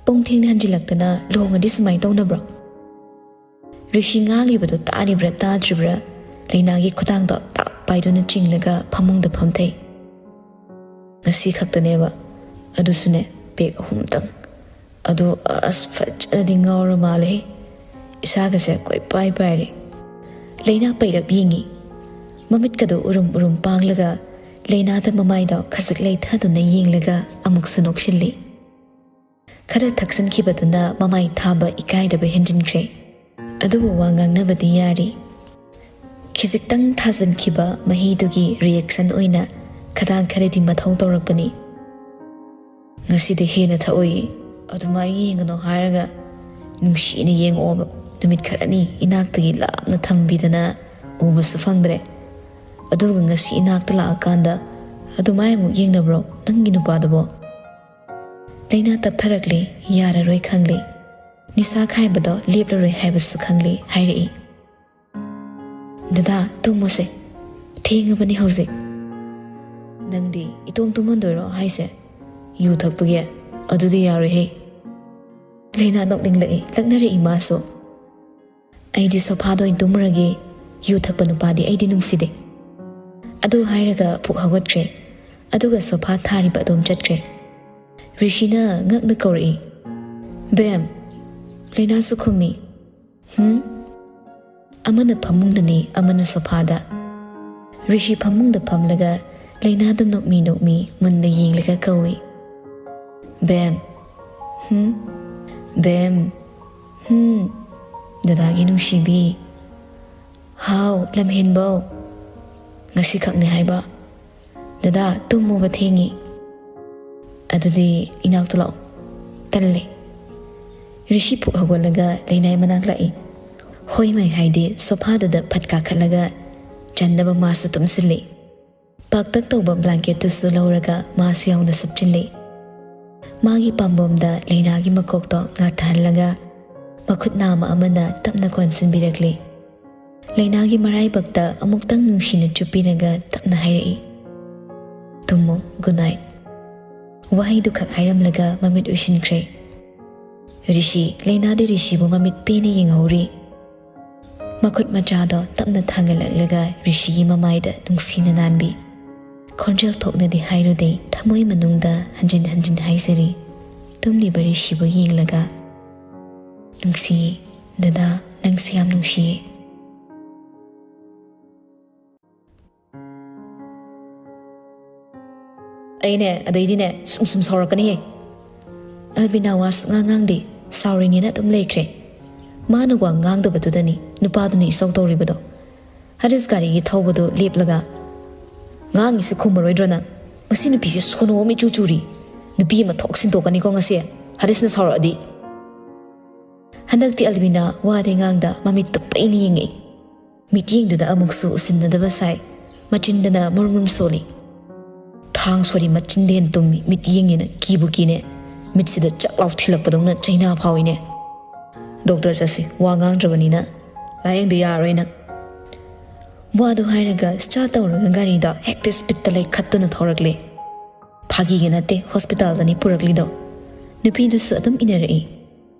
ꯄꯨꯡ ꯊꯦꯡꯅ ꯍꯟꯖꯤꯜꯂꯛꯇꯅ ꯂꯨꯍꯣꯡꯉꯗꯤ ꯁꯨꯃꯥꯏꯅ ꯇꯧꯅꯕ꯭ꯔꯣ?" ꯔꯤꯁꯤ ꯉꯥꯡꯂꯤꯕꯗꯨ ꯇꯥꯔꯤꯕ꯭ꯔꯥ ꯇꯥꯗ꯭ꯔꯤꯕ꯭ꯔꯥ? ꯂꯩꯅꯥꯒꯤ ꯈꯨꯗꯥꯡꯗꯣ ꯇꯥꯞ ꯄꯥꯏꯗꯨꯅ ꯆꯤꯡꯂꯒ ꯐꯃꯨꯡꯗ ꯐꯝꯊꯩ꯫ ꯉꯁꯤ ꯈꯛꯇꯅꯦꯕ, ꯑꯗꯨꯁꯨꯅꯦ ꯄꯦꯛ ꯑꯍꯨꯝꯇꯪ꯫ ꯑꯗꯣ ꯑꯁ, ꯐꯖꯅꯗꯤ ꯉꯥꯎꯔ ꯃꯥꯜꯂꯦꯍꯦ꯫ ꯏꯁꯥꯒꯁꯦ ꯀꯣꯏꯄꯥꯏ ꯄꯥꯏꯔꯦ꯫ ꯂꯩꯅꯥ ꯄꯩꯔꯞ ꯌꯦꯡꯉꯤ꯫ ꯃꯃꯤꯠꯀꯗꯣ ꯎꯔꯨꯝ ꯎꯔꯨꯝ ꯄꯥꯡꯂꯒ ꯂꯩꯅꯥꯗ ꯃꯃꯥꯏꯗꯣ ꯈꯖꯤꯛ ꯂꯩꯊꯗꯨꯅ ꯌꯦꯡꯂꯒ ꯑꯃꯨꯛꯁꯨ ꯅꯣꯛꯁꯤꯜꯂꯤ꯫ ꯈꯔ ꯊꯛꯆꯤꯟꯈꯤꯕꯗꯨꯅ ꯃꯃꯥꯏ ꯊꯥꯕ ꯏꯀꯥꯏꯗꯕ ꯍꯦꯟꯖꯤꯟꯈ꯭ꯔꯦ꯫ ꯑꯗꯨꯕꯨ ꯋꯥ ꯉꯥꯡꯅꯕꯗꯤ ꯌꯥꯔꯤ꯫ ꯈꯤꯖꯤꯛꯇꯪ ꯊꯥꯖꯤꯟꯈꯤꯕ ꯃꯍꯤꯗꯨꯒꯤ ꯔꯤꯌꯦꯛꯁꯟ ꯑꯣꯏꯅ ꯈꯗꯥꯡ ꯈꯔꯗꯤ ꯃꯊꯧ ꯇꯧꯔꯛꯄꯅꯤ꯫ "ꯉꯁꯤꯗꯤ ꯍꯦꯟꯅ ꯊꯛꯑꯣꯏ, ꯑꯗꯨꯃꯥꯏꯅ ꯌꯦꯡꯒꯅꯣ ꯍꯥꯏꯔꯒ ꯅꯨꯡꯁꯤꯅ ꯌꯦꯡꯉꯛꯑꯣꯕ꯫ ꯅꯨꯃꯤꯠ ꯈꯔꯅꯤ ꯏꯅꯥꯛꯇꯒꯤ ꯂꯥꯞꯅ ꯊꯝꯕꯤꯗꯅ ꯎꯕꯁꯨ ꯐꯪꯗ꯭ꯔꯦ꯫ ꯑꯗꯨꯒ ꯉꯁꯤ ꯏꯅꯥꯛꯇ ꯂꯥꯛꯑꯀꯥꯟꯗ ꯑꯗꯨꯃꯥꯏ ꯑꯃꯨꯛ ꯌꯦꯡꯅꯕ꯭ꯔꯣ ꯅꯪꯒꯤ ꯅꯨꯄꯥꯗꯨꯕꯣ?" ꯂꯩꯅꯥ ꯇꯞꯊꯔꯛꯂꯦ, ꯌꯥꯔꯔꯣꯏ ꯈꯪꯂꯦ꯫ ꯅꯤꯁꯥ ꯈꯥꯏꯕꯗꯣ ꯂꯦꯞꯂꯔꯣꯏ ꯍꯥꯏꯕꯁꯨ ꯈꯪꯂꯦ, ꯍꯥꯏꯔꯛꯏ꯫ "ꯗꯗꯥ, ꯇꯨꯝꯃꯣꯁꯦ꯫ ꯊꯦꯡꯉꯕꯅꯤ ꯍꯧꯖꯤꯛ꯫" "ꯅꯪꯗꯤ ꯏꯇꯣꯝ ꯇꯨꯝꯍꯟꯗꯣꯏꯔꯣ ꯍꯥꯏꯁꯦ? ꯌꯨ ꯊꯛꯄꯒꯤ? ꯑꯗꯨꯗꯤ ꯌꯥꯔꯣꯏꯍꯦ꯫" ꯂꯩꯅꯥ ꯅꯣꯛꯅꯤꯡꯂꯛꯏ, ꯂꯛꯅꯔꯛꯏ ꯃꯥꯁꯨ꯫ "ꯑꯩꯗꯤ ꯁꯣꯐꯥꯗ ꯑꯣꯏꯅ ꯇꯨꯝꯃꯨꯔꯒꯦ꯫ ꯌꯨ ꯊꯛꯄ ꯅꯨꯄꯥꯗꯤ ꯑꯩꯗꯤ ꯅꯨꯡꯁꯤꯗꯦ꯫" ꯑꯗꯨ ꯍꯥꯏꯔꯒ ꯐꯨꯛ ꯍꯧꯒꯠꯈ꯭ꯔꯦ꯫ ꯑꯗꯨꯒ ꯁꯣꯐꯥ ꯊꯥꯔꯤꯕ ꯑꯗꯣꯝ ꯆꯠꯈ꯭ꯔꯦ꯫ ꯔꯤꯁꯤꯅ ꯉꯛꯅ ꯀꯧꯔꯛꯏ, "ꯕꯦꯝ!" ꯂꯩꯅꯥꯁꯨ ꯈꯨꯝꯃꯤ, "ꯍꯨꯝ?" ꯑꯃꯅ ꯐꯃꯨꯡꯗꯅꯤ, ꯑꯃꯅ ꯁꯣꯐꯥꯗ꯫ ꯔꯤꯁꯤ ꯐꯃꯨꯡꯗ ꯐꯝꯂꯒ ꯂꯩꯅꯥꯗ ꯅꯣꯛꯃꯤ ꯅꯣꯛꯃꯤ ꯃꯨꯟꯅ ꯌꯦꯡꯂꯒ ꯀꯧꯏ, "ꯕꯦꯝ! ꯍꯨꯝ? ꯕꯦꯝ! ꯍꯨꯝ? ꯗꯗꯥꯒꯤ ꯅꯨꯡꯁꯤꯕꯤ꯫ ꯍꯥꯎ, ꯂꯝꯍꯦꯟꯕꯧ꯫ ꯉꯁꯤꯈꯛꯅꯤ ꯍꯥꯏꯕ꯫ ꯗꯗꯥ, ꯇꯨꯝꯃꯣꯕ ꯊꯦꯡꯉꯤ꯫" "ꯑꯗꯨꯗꯤ ꯏꯅꯥꯛꯇ ꯂꯥꯛꯑꯣ꯫" "ꯇꯜꯂꯦ꯫" ꯔꯤꯁꯤ ꯐꯨꯛ ꯍꯧꯒꯠꯂꯒ ꯂꯩꯅꯥꯏ ꯃꯅꯥꯛ ꯂꯥꯛꯏ꯫ ꯍꯣꯏ ꯃꯥꯏ ꯍꯥꯏꯗꯤ ꯁꯣꯐꯥꯗꯨꯗ ꯐꯠ ꯀꯥꯈꯠꯂꯒ ꯆꯟꯅꯕ ꯃꯥꯁꯨ ꯇꯨꯝꯁꯤꯜꯂꯤ꯫ ꯄꯥꯛꯇꯛ ꯇꯧꯕ ꯕ꯭ꯂꯥꯡꯀꯦꯠꯇꯨꯁꯨ ꯂꯧꯔꯒ ꯃꯥꯁꯨ ꯌꯥꯎꯅ ꯁꯨꯞꯆꯤꯜꯂꯤ꯫ ꯃꯥꯒꯤ ꯄꯥꯝꯕꯣꯝꯗ ꯂꯩꯅꯥꯒꯤ ꯃꯀꯣꯛꯇꯣ ꯉꯥꯊꯍꯜꯂꯒ ꯃꯈꯨꯠ ꯅꯥꯝꯃ ꯑꯃꯅ ꯇꯞꯅ ꯀꯣꯟꯁꯤꯟꯕꯤꯔꯛꯂꯤ꯫ ꯂꯩꯅꯥꯒꯤ ꯃꯔꯥꯏꯕꯛꯇ ꯑꯃꯨꯛꯇꯪ ꯅꯨꯡꯁꯤꯅ ꯆꯨꯞꯄꯤꯔꯒ ꯇꯞꯅ ꯍꯥꯏꯔꯛꯏ, "ꯇꯨꯝꯃꯣ, ꯒꯨꯗ ꯅꯥꯏꯠ꯫" ꯋꯥꯍꯩꯗꯨꯈꯛ ꯍꯥꯏꯔꯝꯂꯒ ꯃꯃꯤꯠ ꯎꯏꯁꯤꯟꯈ꯭ꯔꯦ꯫ ꯔꯤꯁꯤ, ꯂꯩꯅꯥꯗꯤ ꯔꯤꯁꯤꯕꯨ ꯃꯃꯤꯠ ꯄꯦꯅ ꯌꯦꯡꯍꯧꯔꯤ꯫ ꯃꯈꯨꯠ ꯃꯆꯥꯗꯣ ꯇꯞꯅ ꯊꯥꯡꯒꯠꯂꯛꯂꯒ ꯔꯤꯁꯤꯒꯤ ꯃꯃꯥꯏꯗ ꯅꯨꯡꯁꯤꯅ ꯅꯥꯟꯕꯤ꯫ ꯈꯣꯟꯖꯦꯜ ꯊꯣꯛꯅꯗꯤ ꯍꯥꯏꯔꯨꯗꯦ, ꯊꯃꯣꯏ ꯃꯅꯨꯡꯗ ꯍꯟꯖꯤꯟ ꯍꯟꯖꯤꯟ ꯍꯥꯏꯖꯔꯤ, ꯇꯨꯝꯂꯤꯕ ꯔꯤꯁꯤꯕꯨ ꯌꯦꯡꯂꯒ꯫ "ꯅꯨꯡꯁꯤꯌꯦ ꯗꯗꯥ, ꯅꯪꯁꯦ ꯌꯥꯝ ꯅꯨꯡꯁꯤꯌꯦ꯫" ꯑꯩꯅꯦ, ꯑꯗꯩꯗꯤꯅꯦ, ꯁꯨꯝ ꯁꯨꯝ ꯁꯥꯎꯔꯛꯀꯅꯤꯍꯦ꯫ ꯑꯜꯕꯤꯅꯥ ꯋꯥ ꯁꯨꯛꯉꯥꯡ ꯉꯥꯡꯗꯦ, ꯁꯥꯎꯔꯤꯅꯦꯅ ꯑꯗꯨꯝ ꯂꯩꯈ꯭ꯔꯦ꯫ ꯃꯥꯅ ꯋꯥ ꯉꯥꯡꯗꯕꯗꯨꯗꯅꯤ ꯅꯨꯄꯥꯗꯨꯅ ꯏꯁꯧ ꯇꯧꯔꯤꯕꯗꯣ꯫ ꯍꯔꯤꯁ ꯒꯥꯔꯤꯒꯤ ꯊꯧꯕꯗꯨ ꯂꯦꯞꯂꯒ, "ꯉꯥꯡꯉꯤꯁꯦ ꯈꯨꯝꯃꯔꯣꯏꯗ꯭ꯔꯣ ꯅꯪ? ꯃꯁꯤ ꯅꯨꯄꯤꯁꯦ ꯁꯣꯅꯣ ꯑꯃ ꯏꯆꯨ ꯆꯨꯔꯤ꯫ ꯅꯨꯄꯤ ꯑꯃ ꯊꯣꯛ ꯁꯤꯟꯗꯣꯛꯀꯅꯤꯀꯣ ꯉꯁꯤ꯫ ꯍꯔꯤꯁꯅ ꯁꯥꯎꯔꯛꯑꯗꯤ꯫" ꯍꯟꯗꯛꯇꯤ ꯑꯜꯕꯤꯅꯥ ꯋꯥꯗꯤ ꯉꯥꯡꯗ ꯃꯃꯤꯠꯇꯨ ꯄꯩꯅ ꯌꯦꯡꯉꯛꯏ꯫ ꯃꯤꯠꯌꯦꯡꯗꯨꯗ ꯑꯃꯨꯛꯁꯨ ꯎꯁꯤꯟꯅꯗꯕ ꯁꯥꯏ꯫ ꯃꯆꯤꯟꯗꯅ ꯃꯔꯨꯝ ꯃꯔꯨꯝ ꯁꯣꯜꯂꯤ꯫ ꯊꯥꯡ ꯁꯣꯔꯤ ꯃꯆꯤꯟꯗ ꯍꯦꯟꯅ ꯇꯨꯝꯃꯤ꯫ ꯃꯤꯠꯌꯦꯡꯅꯤꯅ ꯀꯤꯕꯨ ꯀꯤꯅꯦ꯫ ꯃꯤꯠꯁꯤꯗ ꯆꯥꯛ ꯂꯥꯎ ꯊꯤꯜꯂꯛꯄꯗꯧꯅ ꯆꯩꯅꯥ ꯐꯥꯎꯏꯅꯦ꯫ ꯗꯣꯛꯇꯔ ꯆꯠꯁꯤ, ꯋꯥ ꯉꯥꯡꯗ꯭ꯔꯕꯅꯤꯅ꯫ ꯂꯥꯌꯦꯡꯗ ꯌꯥꯔꯣꯏ ꯅꯪ꯫ ꯋꯥꯗꯨ ꯍꯥꯏꯔꯒ ꯁ꯭ꯇꯥꯔꯠ ꯇꯧꯔꯒ ꯒꯥꯔꯤꯗꯣ ꯍꯦꯛꯇ ꯁ꯭ꯄꯤꯠꯇ ꯂꯩꯈꯠꯇꯨꯅ ꯊꯧꯔꯛꯂꯦ꯫ ꯐꯥꯒꯤꯒ ꯅꯠꯇꯦ ꯍꯣꯁꯄꯤꯇꯥꯜꯗꯅꯤ ꯄꯨꯔꯛꯂꯤꯗꯣ꯫ ꯅꯨꯄꯤꯗꯨꯁꯨ ꯑꯗꯨꯝ ꯏꯟꯅꯔꯛꯏ꯫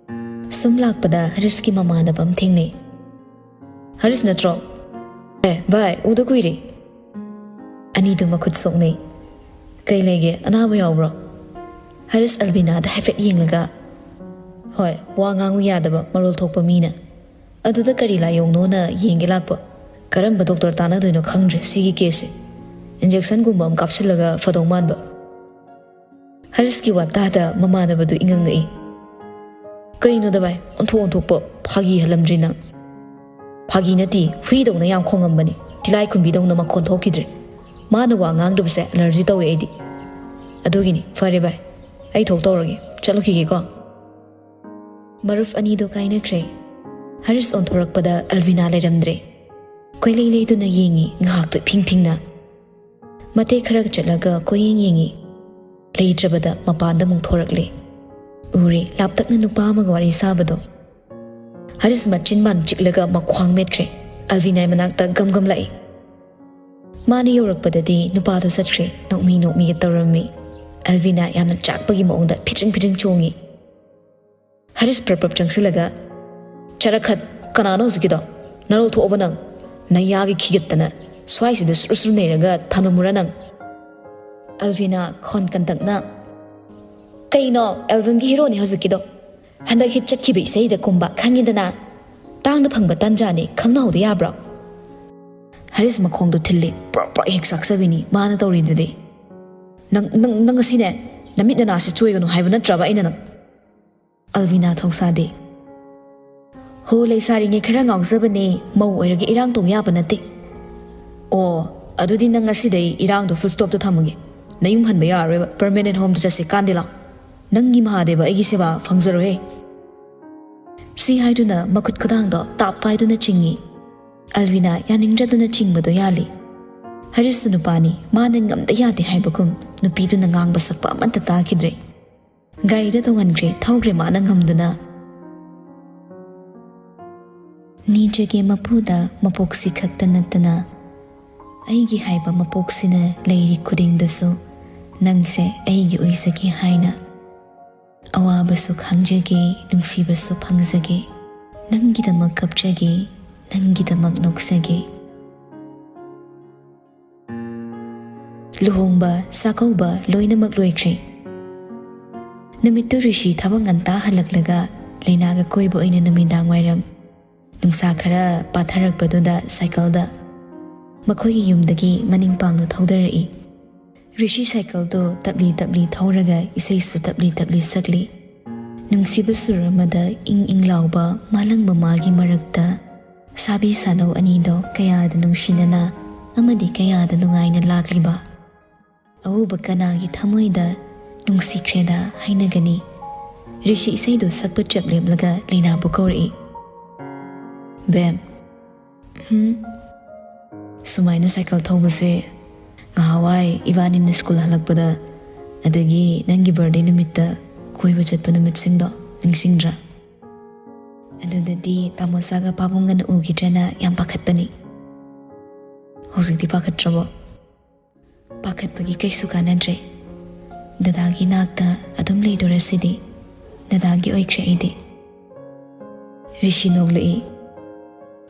ꯁꯨꯝ ꯂꯥꯛꯄꯗ ꯍꯔꯤꯁꯀꯤ ꯃꯃꯥꯟꯅꯕ ꯑꯃ ꯊꯦꯡꯅꯩ꯫ "ꯍꯔꯤꯁ ꯅꯠꯇ꯭ꯔꯣ? ꯑꯦ, ꯚꯥꯏ, ꯎꯗ ꯀꯨꯏꯔꯦ꯫" ꯑꯅꯤꯗꯨ ꯃꯈꯨꯠ ꯁꯣꯛꯅꯩ꯫ "ꯀꯩ ꯂꯩꯒꯦ? ꯑꯅꯥꯕ ꯌꯥꯎꯕ꯭ꯔꯣ?" ꯍꯔꯤꯁ ꯑꯜꯕꯤꯅꯥꯗ ꯍꯥꯏꯐꯦꯠ ꯌꯦꯡꯂꯒ, "ꯍꯣꯏ, ꯋꯥ ꯉꯥꯡꯉꯨ ꯌꯥꯗꯕ ꯃꯔꯣꯜ ꯊꯣꯛꯄ ꯃꯤꯅ꯫ ꯑꯗꯨꯗ ꯀꯔꯤ ꯂꯥꯏꯑꯣꯡꯅꯣꯅ ꯌꯦꯡꯒꯦ ꯂꯥꯛꯄ꯫ ꯀꯔꯝꯕ ꯗꯣꯛꯇꯔ ꯇꯥꯟꯅꯗꯣꯏꯅꯣ ꯈꯪꯗ꯭ꯔꯦ ꯁꯤꯒꯤ ꯀꯦꯁꯁꯦ꯫ ꯏꯟꯖꯦꯛꯁꯟꯒꯨꯝꯕ ꯑꯃ ꯀꯥꯞꯁꯤꯜꯂꯒ ꯐꯗꯧ ꯃꯥꯟꯕ꯫" ꯍꯔꯤꯁꯀꯤ ꯋꯥꯇꯥꯗ ꯃꯃꯥꯟꯅꯕꯗꯨ ꯏꯉꯛ ꯉꯛꯏ꯫ "ꯀꯩꯅꯣꯗ ꯚꯥꯏ, ꯑꯣꯟꯊꯣꯛ ꯑꯣꯟꯊꯣꯛꯄ ꯐꯥꯒꯤ ꯍꯜꯂꯝꯗ꯭ꯔꯤ ꯅꯪ?" "ꯐꯥꯒꯤ ꯅꯠꯇꯦ, ꯍꯨꯏꯗꯧꯅ ꯌꯥꯝ ꯈꯣꯡꯉꯝꯕꯅꯤ, ꯇꯤꯂꯥꯏ ꯈꯨꯝꯕꯤꯗꯧꯅ ꯃꯈꯣꯟ ꯊꯣꯛꯈꯤꯗ꯭ꯔꯦ꯫ ꯃꯥꯅ ꯋꯥ ꯉꯥꯡꯗꯕꯁꯦ ꯑꯦꯂꯔꯖꯤ ꯇꯧꯋꯦ ꯑꯩꯗꯤ꯫ ꯑꯗꯨꯒꯤꯅꯤ꯫ ꯐꯔꯦ ꯚꯥꯏ, ꯑꯩ ꯊꯣꯛ ꯇꯧꯔꯒꯦ, ꯆꯠꯂꯨꯈꯤꯒꯦꯀꯣ꯫" ꯃꯔꯨꯞ ꯑꯅꯤꯗꯣ ꯀꯥꯏꯅꯈ꯭ꯔꯦ꯫ ꯍꯔꯤꯁ ꯑꯣꯟꯊꯣꯔꯛꯄꯗ ꯑꯜꯕꯤꯅꯥ ꯂꯩꯔꯝꯗ꯭ꯔꯦ꯫ ꯀꯣꯏꯂꯩ ꯂꯩꯗꯨꯅ ꯌꯦꯡꯉꯤ ꯉꯥꯏꯍꯥꯛꯇꯣ ꯏꯐꯤꯡ ꯐꯤꯡꯅ꯫ ꯃꯇꯦꯛ ꯈꯔ ꯆꯠꯂꯒ ꯀꯣꯏꯌꯦꯡ ꯌꯦꯡꯉꯤ꯫ ꯂꯩꯇ꯭ꯔꯕꯗ ꯃꯄꯥꯟꯗ ꯑꯃꯨꯛ ꯊꯣꯔꯛꯂꯦ꯫ ꯎꯔꯦ, ꯂꯥꯞꯇꯛꯅ ꯅꯨꯄꯥ ꯑꯃꯒ ꯋꯥꯔꯤ ꯁꯥꯕꯗꯣ꯫ ꯍꯔꯤꯁ ꯃꯆꯤꯟ ꯃꯥꯟ ꯆꯤꯛꯂꯒ ꯃꯈ꯭ꯋꯥꯡ ꯃꯦꯠꯈ꯭ꯔꯦ꯫ ꯑꯜꯕꯤꯅꯥꯏ ꯃꯅꯥꯛꯇ ꯒꯝ ꯒꯝ ꯂꯥꯛꯏ꯫ ꯃꯥꯅ ꯌꯧꯔꯛꯄꯗꯗꯤ ꯅꯨꯄꯥꯗꯣ ꯆꯠꯈ꯭ꯔꯦ꯫ ꯅꯣꯛꯃꯤ ꯅꯣꯛꯃꯤꯒ ꯇꯧꯔꯝꯃꯤ꯫ ꯑꯜꯕꯤꯅꯥ ꯌꯥꯝꯅ ꯆꯥꯛꯄꯒꯤ ꯃꯑꯣꯡꯗ ꯐꯤꯗ꯭ꯔꯤꯡ ꯐꯤꯗ꯭ꯔꯤꯡ ꯆꯣꯡꯉꯤ꯫ ꯍꯔꯤꯁ ꯄ꯭ꯔꯞ ꯄ꯭ꯔꯞ ꯆꯪꯁꯤꯜꯂꯒ, "ꯆꯔꯛꯈꯠ, ꯀꯅꯥꯅꯣ ꯍꯧꯖꯤꯛꯀꯤꯗꯣ? ꯅꯔꯧ ꯊꯣꯛꯑꯕ ꯅꯪ? ꯅꯌꯥꯒꯤ ꯈꯤꯒꯠꯇꯅ ꯁ꯭ꯋꯥꯏꯁꯤꯗ ꯁꯨꯔꯨ ꯁꯨꯔꯨ ꯅꯩꯔꯒ ꯊꯝꯂꯝꯃꯨꯔꯥ ꯅꯪ? ꯑꯜꯚꯤꯅꯥ ꯈꯣꯟ ꯀꯟꯇꯛꯅ, "ꯀꯩꯅꯣ, ꯑꯦꯜꯕꯝꯒꯤ ꯍꯤꯔꯣꯅꯤ ꯍꯧꯖꯤꯛꯀꯤꯗꯣ? ꯍꯟꯗꯛ ꯍꯤꯠ ꯆꯠꯈꯤꯕ ꯏꯁꯩꯗ ꯀꯨꯝꯕ, ꯈꯪꯉꯤꯗꯅ? ꯇꯥꯡꯅ ꯐꯪꯕ ꯇꯟꯖꯥꯅꯤ, ꯈꯪꯅꯍꯧꯗ ꯌꯥꯕ꯭ꯔꯣ?" ꯍꯔꯤꯁ ꯃꯈꯣꯡꯗꯣ ꯊꯤꯜꯂꯤ꯫ ꯄ꯭ꯔꯣꯛ ꯄ꯭ꯔꯣꯛ ꯍꯦꯛ ꯆꯥꯛꯆꯕꯤꯅꯤ ꯃꯥꯅ ꯇꯧꯔꯤꯗꯨꯗꯤ꯫ "ꯅꯪ, ꯅꯪ, ꯅꯪ ꯉꯁꯤꯅꯦ, ꯅꯃꯤꯠ ꯅꯅꯥꯁꯦ ꯆꯣꯏꯒꯅꯨ ꯍꯥꯏꯕ ꯅꯠꯇ꯭ꯔꯕ ꯑꯩꯅ ꯅꯪ?" ꯑꯜꯚꯤꯅꯥ ꯊꯧꯁꯥꯗꯦ꯫ "ꯍꯣ, ꯂꯩꯁꯥꯔꯤꯉꯩ ꯈꯔ ꯉꯥꯎꯖꯕꯅꯦ, ꯃꯧ ꯑꯣꯏꯔꯒ ꯏꯔꯥꯡ ꯇꯧ ꯌꯥꯕ ꯅꯠꯇꯦ꯫ ꯑꯣ, ꯑꯗꯨꯗꯤ ꯅꯪ ꯉꯁꯤꯗꯩ ꯏꯔꯥꯡꯗꯣ ꯐꯨꯜ ꯁ꯭ꯇꯣꯞꯇ ꯊꯝꯃꯒꯦ꯫ ꯅꯌꯨꯝ ꯍꯟꯕ ꯌꯥꯔꯔꯣꯏꯕ, ꯄꯔꯃꯦꯅꯦꯟ ꯍꯣꯝꯗ ꯆꯠꯁꯦ, ꯀꯥꯟꯗꯦ ꯂꯥꯎ꯫ ꯅꯪꯒꯤ ꯃꯍꯥꯗꯦꯕ ꯑꯩꯒꯤ ꯁꯦꯕꯥ ꯐꯪꯖꯔꯣꯏꯍꯦ꯫" ꯁꯤ ꯍꯥꯏꯗꯨꯅ ꯃꯈꯨꯠ ꯈꯨꯗꯥꯡꯗꯣ ꯇꯥꯞ ꯄꯥꯏꯗꯨꯅ ꯆꯤꯡꯉꯤ꯫ ꯑꯜꯚꯤꯅꯥ ꯌꯥꯅꯤꯡꯗꯗꯨꯅ ꯆꯤꯡꯕꯗꯣ ꯌꯥꯜꯂꯤ꯫ ꯍꯔꯤꯁꯁꯨ ꯅꯨꯄꯥꯅꯤ, ꯃꯥꯅ ꯉꯝꯗ ꯌꯥꯗꯦ ꯍꯥꯏꯕꯒꯨꯝ ꯅꯨꯄꯤꯗꯨꯅ ꯉꯥꯡꯕ ꯁꯛꯄ ꯑꯃꯠꯇ ꯇꯥꯈꯤꯗ꯭ꯔꯦ꯫ ꯒꯥꯔꯤꯗ ꯇꯣꯡꯍꯟꯈ꯭ꯔꯦ, ꯊꯧꯈ꯭ꯔꯦ ꯃꯥꯅ ꯉꯝꯗꯨꯅ꯫ "ꯅꯤꯖꯒꯦ ꯃꯄꯨꯗ ꯃꯄꯣꯛꯁꯤ ꯈꯛꯇ ꯅꯠꯇꯅ, ꯑꯩꯒꯤ ꯍꯥꯏꯕ ꯃꯄꯣꯛꯁꯤꯅ ꯂꯩꯔꯤ ꯈꯨꯗꯤꯡꯗꯁꯨ ꯅꯪꯁꯦ ꯑꯩꯒꯤ ꯑꯣꯏꯖꯒꯦ ꯍꯥꯏꯅ꯫ ꯑꯋꯥꯕꯁꯨ ꯈꯪꯖꯒꯦ, ꯅꯨꯡꯁꯤꯕꯁꯨ ꯐꯪꯖꯒꯦ, ꯅꯪꯒꯤꯗꯃꯛ ꯀꯞꯆꯒꯦ, ꯅꯪꯒꯤꯗꯃꯛ ꯅꯣꯛꯆꯒꯦ꯫" ꯂꯨꯍꯣꯡꯕ, ꯆꯥꯛꯀꯧꯕ ꯂꯣꯏꯅꯃꯛ ꯂꯣꯏꯈ꯭ꯔꯦ꯫ ꯅꯨꯃꯤꯠꯇꯨ ꯔꯤꯁꯤ ꯊꯕꯛ ꯉꯟꯇꯥ ꯍꯜꯂꯛꯂꯒ ꯂꯩꯅꯥꯒ ꯀꯣꯏꯕ ꯑꯣꯏꯅ ꯅꯨꯃꯤꯗꯥꯡ ꯋꯥꯏꯔꯝ ꯅꯨꯡꯁꯥ ꯈꯔ ꯄꯥꯊꯔꯛꯄꯗꯨꯗ ꯁꯥꯏꯀꯜꯗ ꯃꯈꯣꯏꯒꯤ ꯌꯨꯝꯗꯒꯤ ꯃꯅꯤꯡ ꯄꯥꯡꯅ ꯊꯧꯗꯔꯛꯏ꯫ ꯔꯤꯁꯤ ꯁꯥꯏꯀꯜꯗꯨ ꯇꯞꯂꯤ ꯇꯞꯂꯤ ꯊꯧꯔꯒ ꯏꯁꯩꯁꯨ ꯇꯞꯂꯤ ꯇꯞꯂꯤ ꯁꯛꯂꯤ꯫ ꯅꯨꯡꯁꯤꯕ ꯁꯨꯔ ꯑꯃꯗ ꯏꯪ ꯏꯪ ꯂꯥꯎꯕ ꯃꯥꯂꯪ ꯃꯃꯥꯒꯤ ꯃꯔꯛꯇ ꯁꯥꯕꯤ ꯁꯥꯅꯧ ꯑꯅꯤꯗꯣ ꯀꯌꯥꯗ ꯅꯨꯡꯁꯤꯅꯅ ꯑꯃꯗꯤ ꯀꯌꯥꯗ ꯅꯨꯡꯉꯥꯏꯅ ꯂꯥꯛꯂꯤꯕ꯫ ꯑꯎꯕ ꯀꯅꯥꯒꯤ ꯊꯃꯣꯏꯗ ꯅꯨꯡꯁꯤꯈ꯭ꯔꯦꯗ ꯍꯥꯏꯅꯒꯅꯤ꯫ ꯔꯤꯁꯤ ꯏꯁꯩꯗꯨ ꯁꯛꯄ ꯆꯞ ꯂꯦꯞꯂꯒ ꯂꯩꯅꯥꯕꯨ ꯀꯧꯔꯛꯏ꯫ "ꯕꯦꯝ, ꯍꯨꯝ? ꯁꯨꯃꯥꯏꯅ ꯁꯥꯏꯀꯜ ꯊꯧꯕꯁꯦ ꯉꯍꯥꯟꯋꯥꯏ ꯏꯕꯥꯅꯤꯅ ꯁ꯭ꯀꯨꯜ ꯍꯜꯂꯛꯄꯗ, ꯑꯗꯒꯤ ꯅꯪꯒꯤ ꯕꯥꯔꯗꯦ ꯅꯨꯃꯤꯠꯇ ꯀꯣꯏꯕ ꯆꯠꯄ ꯅꯨꯃꯤꯠꯁꯤꯡꯗꯣ ꯅꯤꯡꯁꯤꯡꯗ꯭ꯔꯥ? ꯑꯗꯨꯗꯗꯤ ꯇꯥꯃꯣꯆꯥꯒ ꯄꯥꯕꯨꯡꯒꯅ ꯎꯈꯤꯗ꯭ꯔꯅ ꯌꯥꯝ ꯄꯥꯈꯠꯄꯅꯤ꯫ ꯍꯧꯖꯤꯛꯇꯤ ꯄꯥꯈꯠꯇ꯭ꯔꯕꯣ?" "ꯄꯥꯈꯠꯄꯒꯤ ꯀꯩꯁꯨ ꯀꯥꯟꯅꯗ꯭ꯔꯦ꯫ ꯗꯗꯥꯒꯤ ꯅꯥꯛꯇ ꯑꯗꯨꯝ ꯂꯩꯗꯣꯔꯁꯤꯗꯤ꯫ ꯗꯗꯥꯒꯤ ꯑꯣꯏꯈ꯭ꯔꯦ ꯑꯩꯗꯤ꯫" ꯔꯤꯁꯤ ꯅꯣꯛꯂꯛꯏ꯫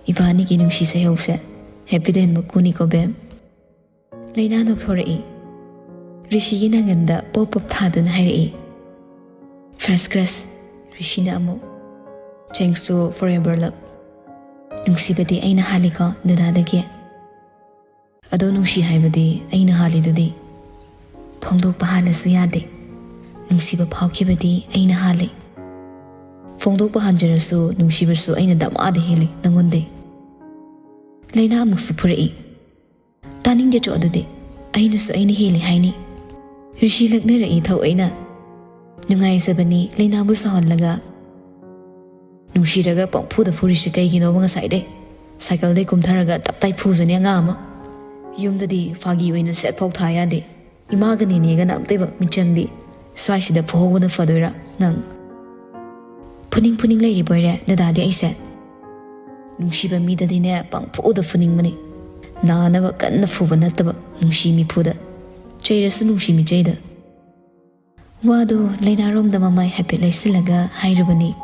ꯏꯕꯥꯅꯤꯒꯤ ꯅꯨꯡꯁꯤ ꯁꯩꯍꯧꯁꯦ ꯍꯦꯞꯄꯤꯗꯦꯟ ꯃꯀꯨꯅꯤꯀꯣ ꯕꯦꯝ꯫ ꯂꯩꯅꯥ ꯅꯣꯛꯊꯣꯔꯛꯏ꯫ ꯔꯤꯁꯤꯒꯤ ꯅꯪꯒꯟꯗ ꯄꯣꯞ ꯄꯣꯞ ꯊꯥꯗꯨꯅ ꯍꯥꯏꯔꯛꯏ, "First crush." ꯔꯤꯁꯤꯅ ꯑꯃꯨꯛ, "Thanks to forever love." ꯅꯨꯡꯁꯤꯕꯗꯤ ꯑꯩꯅ ꯍꯥꯜꯂꯤꯀꯣ ꯗꯗꯥꯗꯒꯤ꯫ ꯑꯗꯣ ꯅꯨꯡꯁꯤ ꯍꯥꯏꯕꯗꯤ ꯑꯩꯅ ꯍꯥꯜꯂꯤꯗꯨꯗꯤ꯫ ꯐꯣꯡꯗꯣꯛꯄ ꯍꯥꯟꯅꯁꯨ ꯌꯥꯗꯦ꯫ ꯅꯨꯡꯁꯤꯕ ꯐꯥꯎꯈꯤꯕꯗꯤ ꯑꯩꯅ ꯍꯥꯜꯂꯤ꯫ ꯐꯣꯡꯗꯣꯛꯄ ꯍꯥꯟꯖꯔꯁꯨ ꯅꯨꯡꯁꯤꯕꯁꯨ ꯑꯩꯅ ꯗꯃꯥꯗ ꯍꯦꯜꯂꯤ ꯅꯪꯉꯣꯟꯗꯩ꯫ ꯂꯩꯅꯥ ꯑꯃꯨꯛꯁꯨ ꯐꯨꯔꯛꯏ꯫ ꯇꯥꯅꯤꯡꯗꯦ ꯆꯣ ꯑꯗꯨꯗꯤ꯫ ꯑꯩꯅꯁꯨ ꯑꯩꯅ ꯍꯦꯜꯂꯤ ꯍꯥꯏꯅꯤ꯫ ꯔꯤꯁꯤ ꯂꯛꯅꯔꯛꯏ ꯊꯧꯑꯣꯏꯅ꯫ ꯅꯨꯡꯉꯥꯏꯖꯕꯅꯤ ꯂꯩꯅꯥꯕꯨ ꯁꯥꯎꯍꯜꯂꯒ꯫ ꯅꯨꯡꯁꯤꯔꯒ ꯄꯪꯐꯨꯗ ꯐꯨꯔꯤꯁꯦ ꯀꯩꯒꯤꯅꯣꯕ ꯉꯁꯥꯏꯗꯩ? ꯁꯥꯏꯀꯜꯗꯩ ꯀꯨꯝꯊꯔꯒ ꯇꯞꯇꯥꯏ ꯐꯨꯖꯅꯤ ꯑꯉꯥꯡ ꯑꯃ꯫ ꯌꯨꯝꯗꯗꯤ ꯐꯥꯒꯤ ꯑꯣꯏꯅ ꯁꯦꯠ ꯐꯥꯎ ꯊꯥ ꯌꯥꯗꯦ꯫ ꯏꯃꯥꯒ ꯅꯦꯅꯦꯒꯅ ꯑꯝꯇꯣꯏꯕ ꯃꯤꯆꯪꯗꯤ꯫ ꯁ꯭ꯋꯥꯏꯁꯤꯗ ꯐꯨꯍꯧꯕꯅ ꯐꯗꯣꯏꯔꯥ ꯅꯪ? ꯐꯨꯅꯤꯡ ꯐꯨꯅꯤꯡ ꯂꯩꯔꯤꯕꯣꯏꯔꯦ ꯗꯗꯥꯗꯤ ꯑꯩꯁꯦ? ꯅꯨꯡꯁꯤꯕ ꯃꯤꯗꯗꯤꯅꯦ ꯄꯪꯐꯨꯗ ꯐꯨꯅꯤꯡꯕꯅꯤ꯫ ꯅꯥꯅꯕ ꯀꯟꯅ ꯐꯨꯕ ꯅꯠꯇꯕ ꯅꯨꯡꯁꯤ ꯃꯤꯐꯨꯗ꯫ ꯆꯩꯔꯁꯨ ꯅꯨꯡꯁꯤ ꯃꯤꯆꯩꯗ꯫ ꯋꯥꯗꯨ ꯂꯩꯅꯥꯔꯣꯝꯗ ꯃꯃꯥꯏ ꯍꯥꯏꯐꯦꯠ ꯂꯩꯁꯤꯜꯂꯒ ꯍꯥꯏꯔꯨꯕꯅꯤ꯫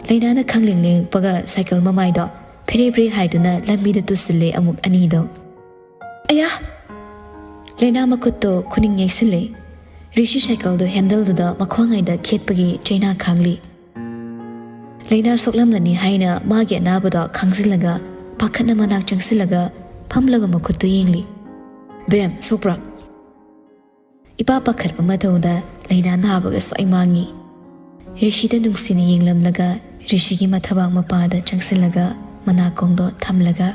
ꯂꯩꯅꯥꯅ ꯈꯪꯂꯦꯡ ꯂꯦꯡꯉꯛꯄꯒ ꯁꯥꯏꯀꯜ ꯃꯃꯥꯏꯗꯣ ꯐꯦꯔꯦ ꯐꯦꯔꯦ ꯍꯥꯏꯗꯨꯅ ꯂꯝꯕꯤꯗ ꯇꯨꯁꯤꯜꯂꯦ ꯑꯃꯨꯛ ꯑꯅꯤꯗꯣ꯫ "ꯑꯌꯥ!" ꯂꯩꯅꯥ ꯃꯈꯨꯠꯇꯣ ꯈꯨꯅꯤꯡ ꯌꯩꯁꯤꯜꯂꯦ꯫ ꯔꯤꯁꯤ ꯁꯥꯏꯀꯜꯗꯣ ꯍꯦꯟꯗꯜꯗꯨꯗ ꯃꯈ꯭ꯋꯥꯡꯉꯩꯗ ꯈꯦꯠꯄꯒꯤ ꯆꯩꯅꯥ ꯈꯥꯡꯂꯤ꯫ ꯂꯩꯅꯥ ꯁꯣꯛꯂꯝꯂꯅꯤ ꯍꯥꯏꯅ ꯃꯥꯒꯤ ꯑꯅꯥꯕꯗꯣ ꯈꯥꯡꯖꯤꯜꯂꯒ ꯄꯥꯈꯠꯅ ꯃꯅꯥꯛ ꯆꯪꯁꯤꯜꯂꯒ ꯐꯝꯂꯒ ꯃꯈꯨꯠꯇꯨ ꯌꯦꯡꯂꯤ꯫ "ꯕꯦꯝ, ꯁꯣꯛꯄ꯭ꯔꯥ?" ꯏꯄꯥ ꯄꯥꯈꯠꯄ ꯃꯇꯧꯗ ꯂꯩꯅꯥ ꯅꯥꯕꯒ ꯁ꯭ꯋꯥꯏ ꯃꯥꯡꯉꯤ꯫ ꯔꯤꯁꯤꯗ ꯅꯨꯡꯁꯤꯅ ꯌꯦꯡꯂꯝꯂꯒ ꯔꯤꯁꯤꯒꯤ ꯃꯊꯕꯥꯛ ꯃꯄꯥꯗ ꯆꯪꯁꯤꯜꯂꯒ ꯃꯅꯥꯀꯣꯡꯗꯣ ꯊꯝꯂꯒ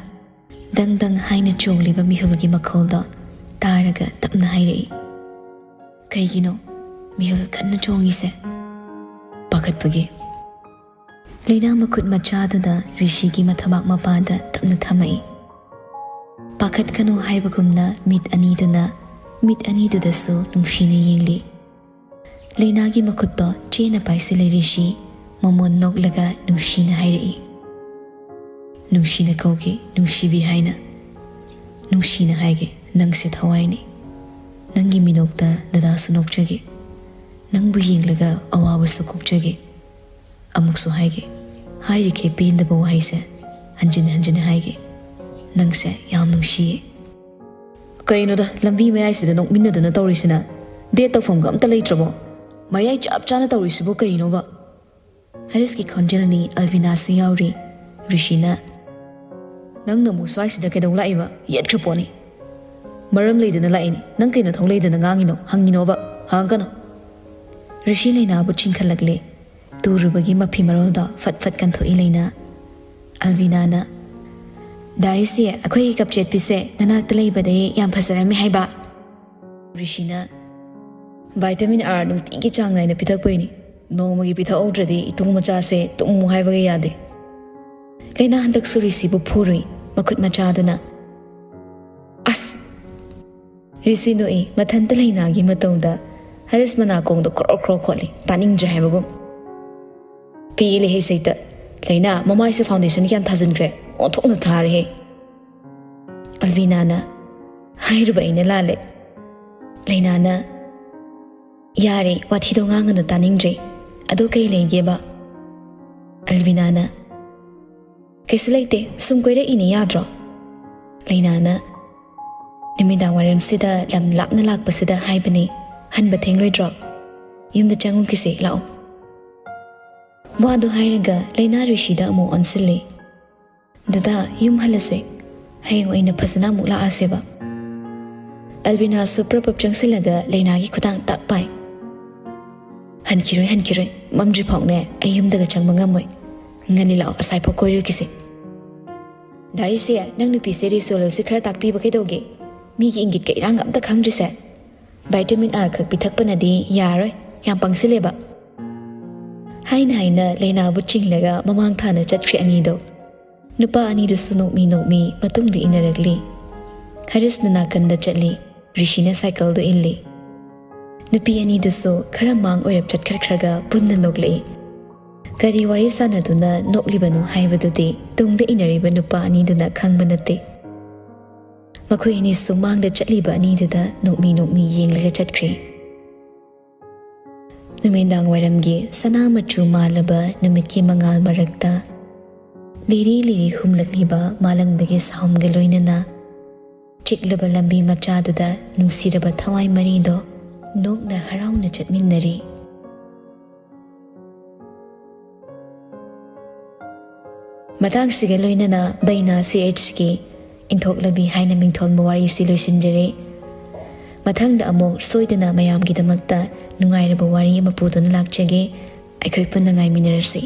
ꯗꯪ ꯗꯪ ꯍꯥꯏꯅ ꯆꯣꯡꯂꯤꯕ ꯃꯤꯍꯨꯜꯒꯤ ꯃꯈꯣꯜꯗꯣ ꯇꯥꯔꯒ ꯇꯞꯅ ꯍꯥꯏꯔꯛꯏ, "ꯀꯩꯒꯤꯅꯣ ꯃꯤꯍꯨꯜ ꯀꯟꯅ ꯆꯣꯡꯉꯤꯁꯦ?" "ꯄꯥꯈꯠꯄꯒꯤ꯫" ꯂꯩꯅꯥ ꯃꯈꯨꯠ ꯃꯆꯥꯗꯨꯅ ꯔꯤꯁꯤꯒꯤ ꯃꯊꯕꯥꯛ ꯃꯄꯥꯗ ꯇꯞꯅ ꯊꯝꯃꯛꯏ꯫ ꯄꯥꯈꯠꯀꯅꯨ ꯍꯥꯏꯕꯒꯨꯝꯅ ꯃꯤꯠ ꯑꯅꯤꯗꯨꯅ ꯃꯤꯠ ꯑꯅꯤꯗꯨꯗꯁꯨ ꯅꯨꯡꯁꯤꯅ ꯌꯦꯡꯂꯤ꯫ ꯂꯩꯅꯥꯒꯤ ꯃꯈꯨꯠꯇꯣ ꯆꯦꯠꯅ ꯄꯥꯏꯁꯤꯜꯂꯦ ꯔꯤꯁꯤ꯫ ꯃꯃꯣꯟ ꯅꯣꯛꯂꯒ ꯅꯨꯡꯁꯤꯅ ꯍꯥꯏꯔꯛꯏ, "ꯅꯨꯡꯁꯤꯅ ꯀꯧꯒꯦ, ꯅꯨꯡꯁꯤꯕꯤ ꯍꯥꯏꯅ꯫ ꯅꯨꯡꯁꯤꯅ ꯍꯥꯏꯒꯦ, ꯅꯪꯁꯦ ꯊꯋꯥꯏꯅꯤ꯫ ꯅꯪꯒꯤ ꯃꯤꯅꯣꯛꯇ ꯗꯗꯥꯁꯨ ꯅꯣꯛꯆꯒꯦ꯫ ꯅꯪꯕꯨ ꯌꯦꯡꯂꯒ ꯑꯋꯥꯕꯁꯨ ꯀꯣꯛꯆꯒꯦ꯫ ꯑꯃꯨꯛꯁꯨ ꯍꯥꯏꯒꯦ, ꯍꯥꯏꯔꯤꯈꯩ ꯄꯦꯟꯗꯕ ꯋꯥꯍꯩꯁꯦ ꯍꯟꯖꯤꯟ ꯍꯟꯖꯤꯟ ꯍꯥꯏꯒꯦ, "ꯅꯪꯁꯦ ꯌꯥꯝ ꯅꯨꯡꯁꯤꯌꯦ"꯫ "ꯀꯩꯅꯣꯗ, ꯂꯝꯕꯤ ꯃꯌꯥꯏꯁꯤꯗ ꯅꯣꯛꯃꯤꯟꯅꯗꯅ ꯇꯧꯔꯤꯁꯤꯅ? ꯗꯦꯠ ꯇꯧꯐꯝꯒ ꯑꯝꯇ ꯂꯩꯇ꯭ꯔꯕꯣ? ꯃꯌꯥꯏ ꯆꯞ ꯆꯥꯅ ꯇꯧꯔꯤꯁꯤꯕꯨ ꯀꯩꯅꯣꯕ?" ꯍꯔꯤꯁꯀꯤ ꯈꯣꯟꯖꯦꯜꯅꯤ, ꯑꯜꯕꯤꯅꯥꯁꯨ ꯌꯥꯎꯔꯤ꯫ ꯔꯤꯁꯤꯅ, "ꯅꯪꯅ ꯑꯃꯨꯛ ꯁ꯭ꯋꯥꯏꯁꯤꯗ ꯀꯩꯗꯧ ꯂꯥꯛꯏꯕ? ꯌꯦꯠꯈ꯭ꯔ ꯄꯣꯠꯅꯤ꯫ ꯃꯔꯝ ꯂꯩꯗꯅ ꯂꯥꯛꯏꯅꯤ꯫ ꯅꯪ ꯀꯩꯅꯣ ꯊꯧ ꯂꯩꯗꯅ ꯉꯥꯡꯉꯤꯅꯣ? ꯍꯪꯉꯤꯅꯣꯕ? ꯍꯪꯉꯛꯀꯅꯨ"꯫ ꯔꯤꯁꯤ ꯂꯩꯅꯥꯕꯨ ꯆꯤꯡꯈꯠꯂꯛꯂꯦ꯫ ꯇꯨꯔꯨꯕꯒꯤ ꯃꯐꯤ ꯃꯔꯣꯜꯗꯣ ꯐꯠ ꯐꯠ ꯀꯟꯊꯣꯛꯏ ꯂꯩꯅꯥ꯫ ꯑꯜꯕꯤꯅꯥꯅ, "ꯗꯥ ꯔꯤꯁꯤ, ꯑꯩꯈꯣꯏꯒꯤ ꯀꯞ ꯆꯦꯠꯄꯤꯁꯦ ꯅꯅꯥꯛꯇ ꯂꯩꯕꯗꯩ ꯌꯥꯝ ꯐꯖꯔꯝꯃꯦ ꯍꯥꯏꯕ"꯫ ꯔꯤꯁꯤꯅ, "ꯚꯥꯏꯇꯥꯃꯤꯟ ꯑꯥꯔ ꯅꯨꯡꯇꯤꯒꯤ ꯆꯥꯡ ꯅꯥꯏꯅ ꯄꯤꯊꯛꯄꯩꯅꯤ꯫ ꯅꯣꯡꯃꯒꯤ ꯄꯤꯊꯛꯍꯧꯗ꯭ꯔꯗꯤ ꯏꯇꯨ ꯃꯆꯥꯁꯦ ꯇꯨꯝꯃꯨ ꯍꯥꯏꯕꯒ ꯌꯥꯗꯦ"꯫ ꯂꯩꯅꯥ ꯍꯟꯗꯛꯁꯨ ꯔꯤꯁꯤꯕꯨ ꯐꯨꯔꯨꯏ, ꯃꯈꯨꯠ ꯃꯆꯥꯗꯨꯅ꯫ ꯑꯁ! ꯔꯤꯁꯤ ꯅꯣꯛꯏ, ꯃꯊꯟꯇ ꯂꯩꯅꯥꯒꯤ ꯃꯇꯧꯗ꯫ ꯍꯔꯤꯁ ꯃꯅꯥꯀꯣꯡꯗꯣ ꯈ꯭ꯔꯣ ꯈ꯭ꯔꯣ ꯈꯣꯠꯂꯤ, ꯇꯥꯅꯤꯡꯗ꯭ꯔꯦ ꯍꯥꯏꯕꯒꯨꯝ꯫ "ꯄꯦꯜꯂꯦꯍꯦ ꯁꯩꯇ꯫ ꯂꯩꯅꯥ, ꯃꯃꯥꯏꯁꯦ ꯐꯥꯎꯟꯗꯦꯁꯟ ꯀꯌꯥꯝ ꯊꯥꯖꯤꯟꯈ꯭ꯔꯦ? ꯑꯣꯟꯊꯣꯛꯅ ꯊꯥꯔꯦꯍꯦ"꯫ ꯑꯜꯕꯤꯅꯥꯅ, "ꯍꯥꯏꯔꯨꯕ ꯑꯩꯅ ꯂꯥꯜꯂꯦ"꯫ ꯂꯩꯅꯥꯅ, "ꯌꯥꯔꯦ, ꯋꯥꯊꯤꯗꯣ ꯉꯥꯡꯒꯅꯨ, ꯇꯥꯅꯤꯡꯗ꯭ꯔꯦ꯫ ꯑꯗꯣ ꯀꯩ ꯂꯩꯒꯦꯕ?" ꯑꯜꯕꯤꯅꯥꯅ, "ꯀꯩꯁꯨ ꯂꯩꯇꯦ, ꯁꯨꯝ ꯀꯣꯏꯔꯛꯏꯅꯦ, ꯌꯥꯗ꯭ꯔꯣ?" ꯂꯩꯅꯥꯅ, "ꯅꯨꯃꯤꯗꯥꯡ ꯋꯥꯏꯔꯝꯁꯤꯗ ꯂꯝ ꯂꯥꯞꯅ ꯂꯥꯛꯄꯁꯤꯗ ꯍꯥꯏꯕꯅꯦ, ꯍꯟꯕ ꯊꯦꯡꯂꯣꯏꯗ꯭ꯔꯣ? ꯌꯨꯝꯗ ꯆꯪꯉꯨꯈꯤꯁꯦ, ꯂꯥꯛꯑꯣ"꯫ ꯋꯥꯗꯣ ꯍꯥꯏꯔꯒ ꯂꯩꯅꯥ ꯔꯤꯁꯤꯗ ꯑꯃꯨꯛ ꯑꯣꯟꯁꯤꯜꯂꯤ꯫ "ꯗꯗꯥ, ꯌꯨꯝ ꯍꯜꯂꯁꯦ꯫ ꯍꯌꯦꯡ ꯑꯣꯏꯅ ꯐꯖꯅ ꯑꯃꯨꯛ ꯂꯥꯛꯑꯁꯦꯕ"꯫ ꯑꯜꯕꯤꯅꯥꯁꯨ ꯄ꯭ꯔꯞ ꯄ꯭ꯔꯞ ꯆꯪꯁꯤꯜꯂꯒ ꯂꯩꯅꯥꯒꯤ ꯈꯨꯗꯥꯡ ꯇꯛ ꯄꯥꯏ꯫ "ꯍꯟꯈꯤꯔꯣꯏ, ꯍꯟꯈꯤꯔꯣꯏ꯫ ꯃꯝꯗ꯭ꯔꯤ ꯐꯥꯎꯅꯦ ꯑꯩ ꯌꯨꯝꯗꯒ ꯆꯪꯕ ꯉꯝꯃꯣꯏ꯫ ꯉꯜꯂꯤ ꯂꯥꯛꯑꯣ, ꯑꯁꯥꯏꯐꯥꯎ ꯀꯣꯏꯔꯨꯈꯤꯁꯦ"꯫ "ꯗꯥ ꯔꯤꯁꯤ, ꯅꯪ ꯅꯨꯄꯤꯁꯦ ꯔꯤꯁꯣꯂꯣꯁꯤ ꯈꯔ ꯇꯥꯛꯄꯤꯕ ꯀꯩꯗꯧꯒꯦ? ꯃꯤꯒꯤ ꯏꯪꯒꯤꯠꯀ ꯏꯔꯥꯡꯒ ꯑꯝꯇ ꯈꯪꯗ꯭ꯔꯤꯁꯦ꯫ ꯚꯥꯏꯇꯥꯃꯤꯟ ꯑꯥꯔ ꯈꯛ ꯄꯤꯊꯛꯄꯅꯗꯤ ꯌꯥꯔꯣꯏ, ꯌꯥꯝ ꯄꯪꯁꯤꯜꯂꯦꯕ"꯫ ꯍꯥꯏꯅ ꯍꯥꯏꯅ ꯂꯩꯅꯥꯕꯨ ꯆꯤꯡꯂꯒ ꯃꯃꯥꯡ ꯊꯥꯅ ꯆꯠꯈ꯭ꯔꯦ ꯑꯅꯤꯗꯣ꯫ ꯅꯨꯄꯥ ꯑꯅꯤꯗꯨꯁꯨ ꯅꯣꯛꯃꯤ ꯅꯣꯛꯃꯤ ꯃꯇꯨꯡꯗ ꯏꯟꯅꯔꯛꯂꯤ꯫ ꯍꯔꯤꯁꯅ ꯅꯥꯀꯟꯗ ꯆꯠꯂꯤ, ꯔꯤꯁꯤꯅ ꯁꯥꯏꯀꯜꯗꯨ ꯏꯜꯂꯤ꯫ ꯅꯨꯄꯤ ꯑꯅꯤꯗꯨꯁꯨ ꯈꯔ ꯃꯥꯡ ꯑꯣꯏꯔꯞ ꯆꯠꯈꯠꯈ꯭ꯔꯒ ꯄꯨꯟꯅ ꯅꯣꯛꯂꯛꯏ꯫ ꯀꯔꯤ ꯋꯥꯔꯤ ꯁꯥꯟꯅꯗꯨꯅ ꯅꯣꯛꯂꯤꯕꯅꯣ ꯍꯥꯏꯕꯗꯨꯗꯤ ꯇꯨꯡꯗ ꯏꯟꯅꯔꯤꯕ ꯅꯨꯄꯥ ꯑꯅꯤꯗꯨꯅ ꯈꯪꯕ ꯅꯠꯇꯦ꯫ ꯃꯈꯣꯏ ꯑꯅꯤꯁꯨ ꯃꯥꯡꯗ ꯆꯠꯂꯤꯕ ꯑꯅꯤꯗꯨꯗ ꯅꯣꯛꯃꯤ ꯅꯣꯛꯃꯤ ꯌꯦꯡꯂꯒ ꯆꯠꯈ꯭ꯔꯦ꯫ ꯅꯨꯃꯤꯗꯥꯡ ꯋꯥꯏꯔꯝꯒꯤ ꯁꯅꯥ ꯃꯆꯨ ꯃꯥꯜꯂꯕ ꯅꯨꯃꯤꯠꯀꯤ ꯃꯉꯥꯜ ꯃꯔꯛꯇ ꯂꯤꯔꯤ ꯂꯤꯔꯤ ꯍꯨꯝꯂꯛꯂꯤꯕ ꯃꯥꯂꯪꯕꯒꯤ ꯁꯥꯍꯨꯝꯒ ꯂꯣꯏꯅꯅ ꯆꯤꯛꯂꯕ ꯂꯝꯕꯤ ꯃꯆꯥꯗꯨꯗ ꯅꯨꯡꯁꯤꯔꯕ ꯊꯋꯥꯏ ꯃꯔꯤꯗꯣ ꯅꯣꯛꯅ ꯍꯔꯥꯎꯅ ꯆꯠꯃꯤꯟꯅꯔꯤ꯫ ꯃꯇꯥꯡꯁꯤꯒ ꯂꯣꯏꯅꯅ ꯕꯩꯅꯥ ꯁꯤ ꯑꯩꯆꯀꯤ ꯏꯟꯊꯣꯛꯂꯕꯤ ꯍꯥꯏꯅ ꯃꯤꯡꯊꯣꯟꯕ ꯋꯥꯔꯤꯁꯤ ꯂꯣꯏꯁꯤꯟꯖꯔꯦ꯫ ꯃꯊꯪꯗ ꯑꯃꯨꯛ ꯁꯣꯏꯗꯅ ꯃꯌꯥꯝꯒꯤꯗꯃꯛꯇ ꯅꯨꯡꯉꯥꯏꯔꯕ ꯋꯥꯔꯤ ꯑꯃ ꯄꯨꯗꯨꯅ ꯂꯥꯛꯆꯒꯦ꯫ ꯑꯩꯈꯣꯏ ꯄꯨꯟꯅ ꯉꯥꯏꯃꯤꯟꯅꯔꯁꯤ꯫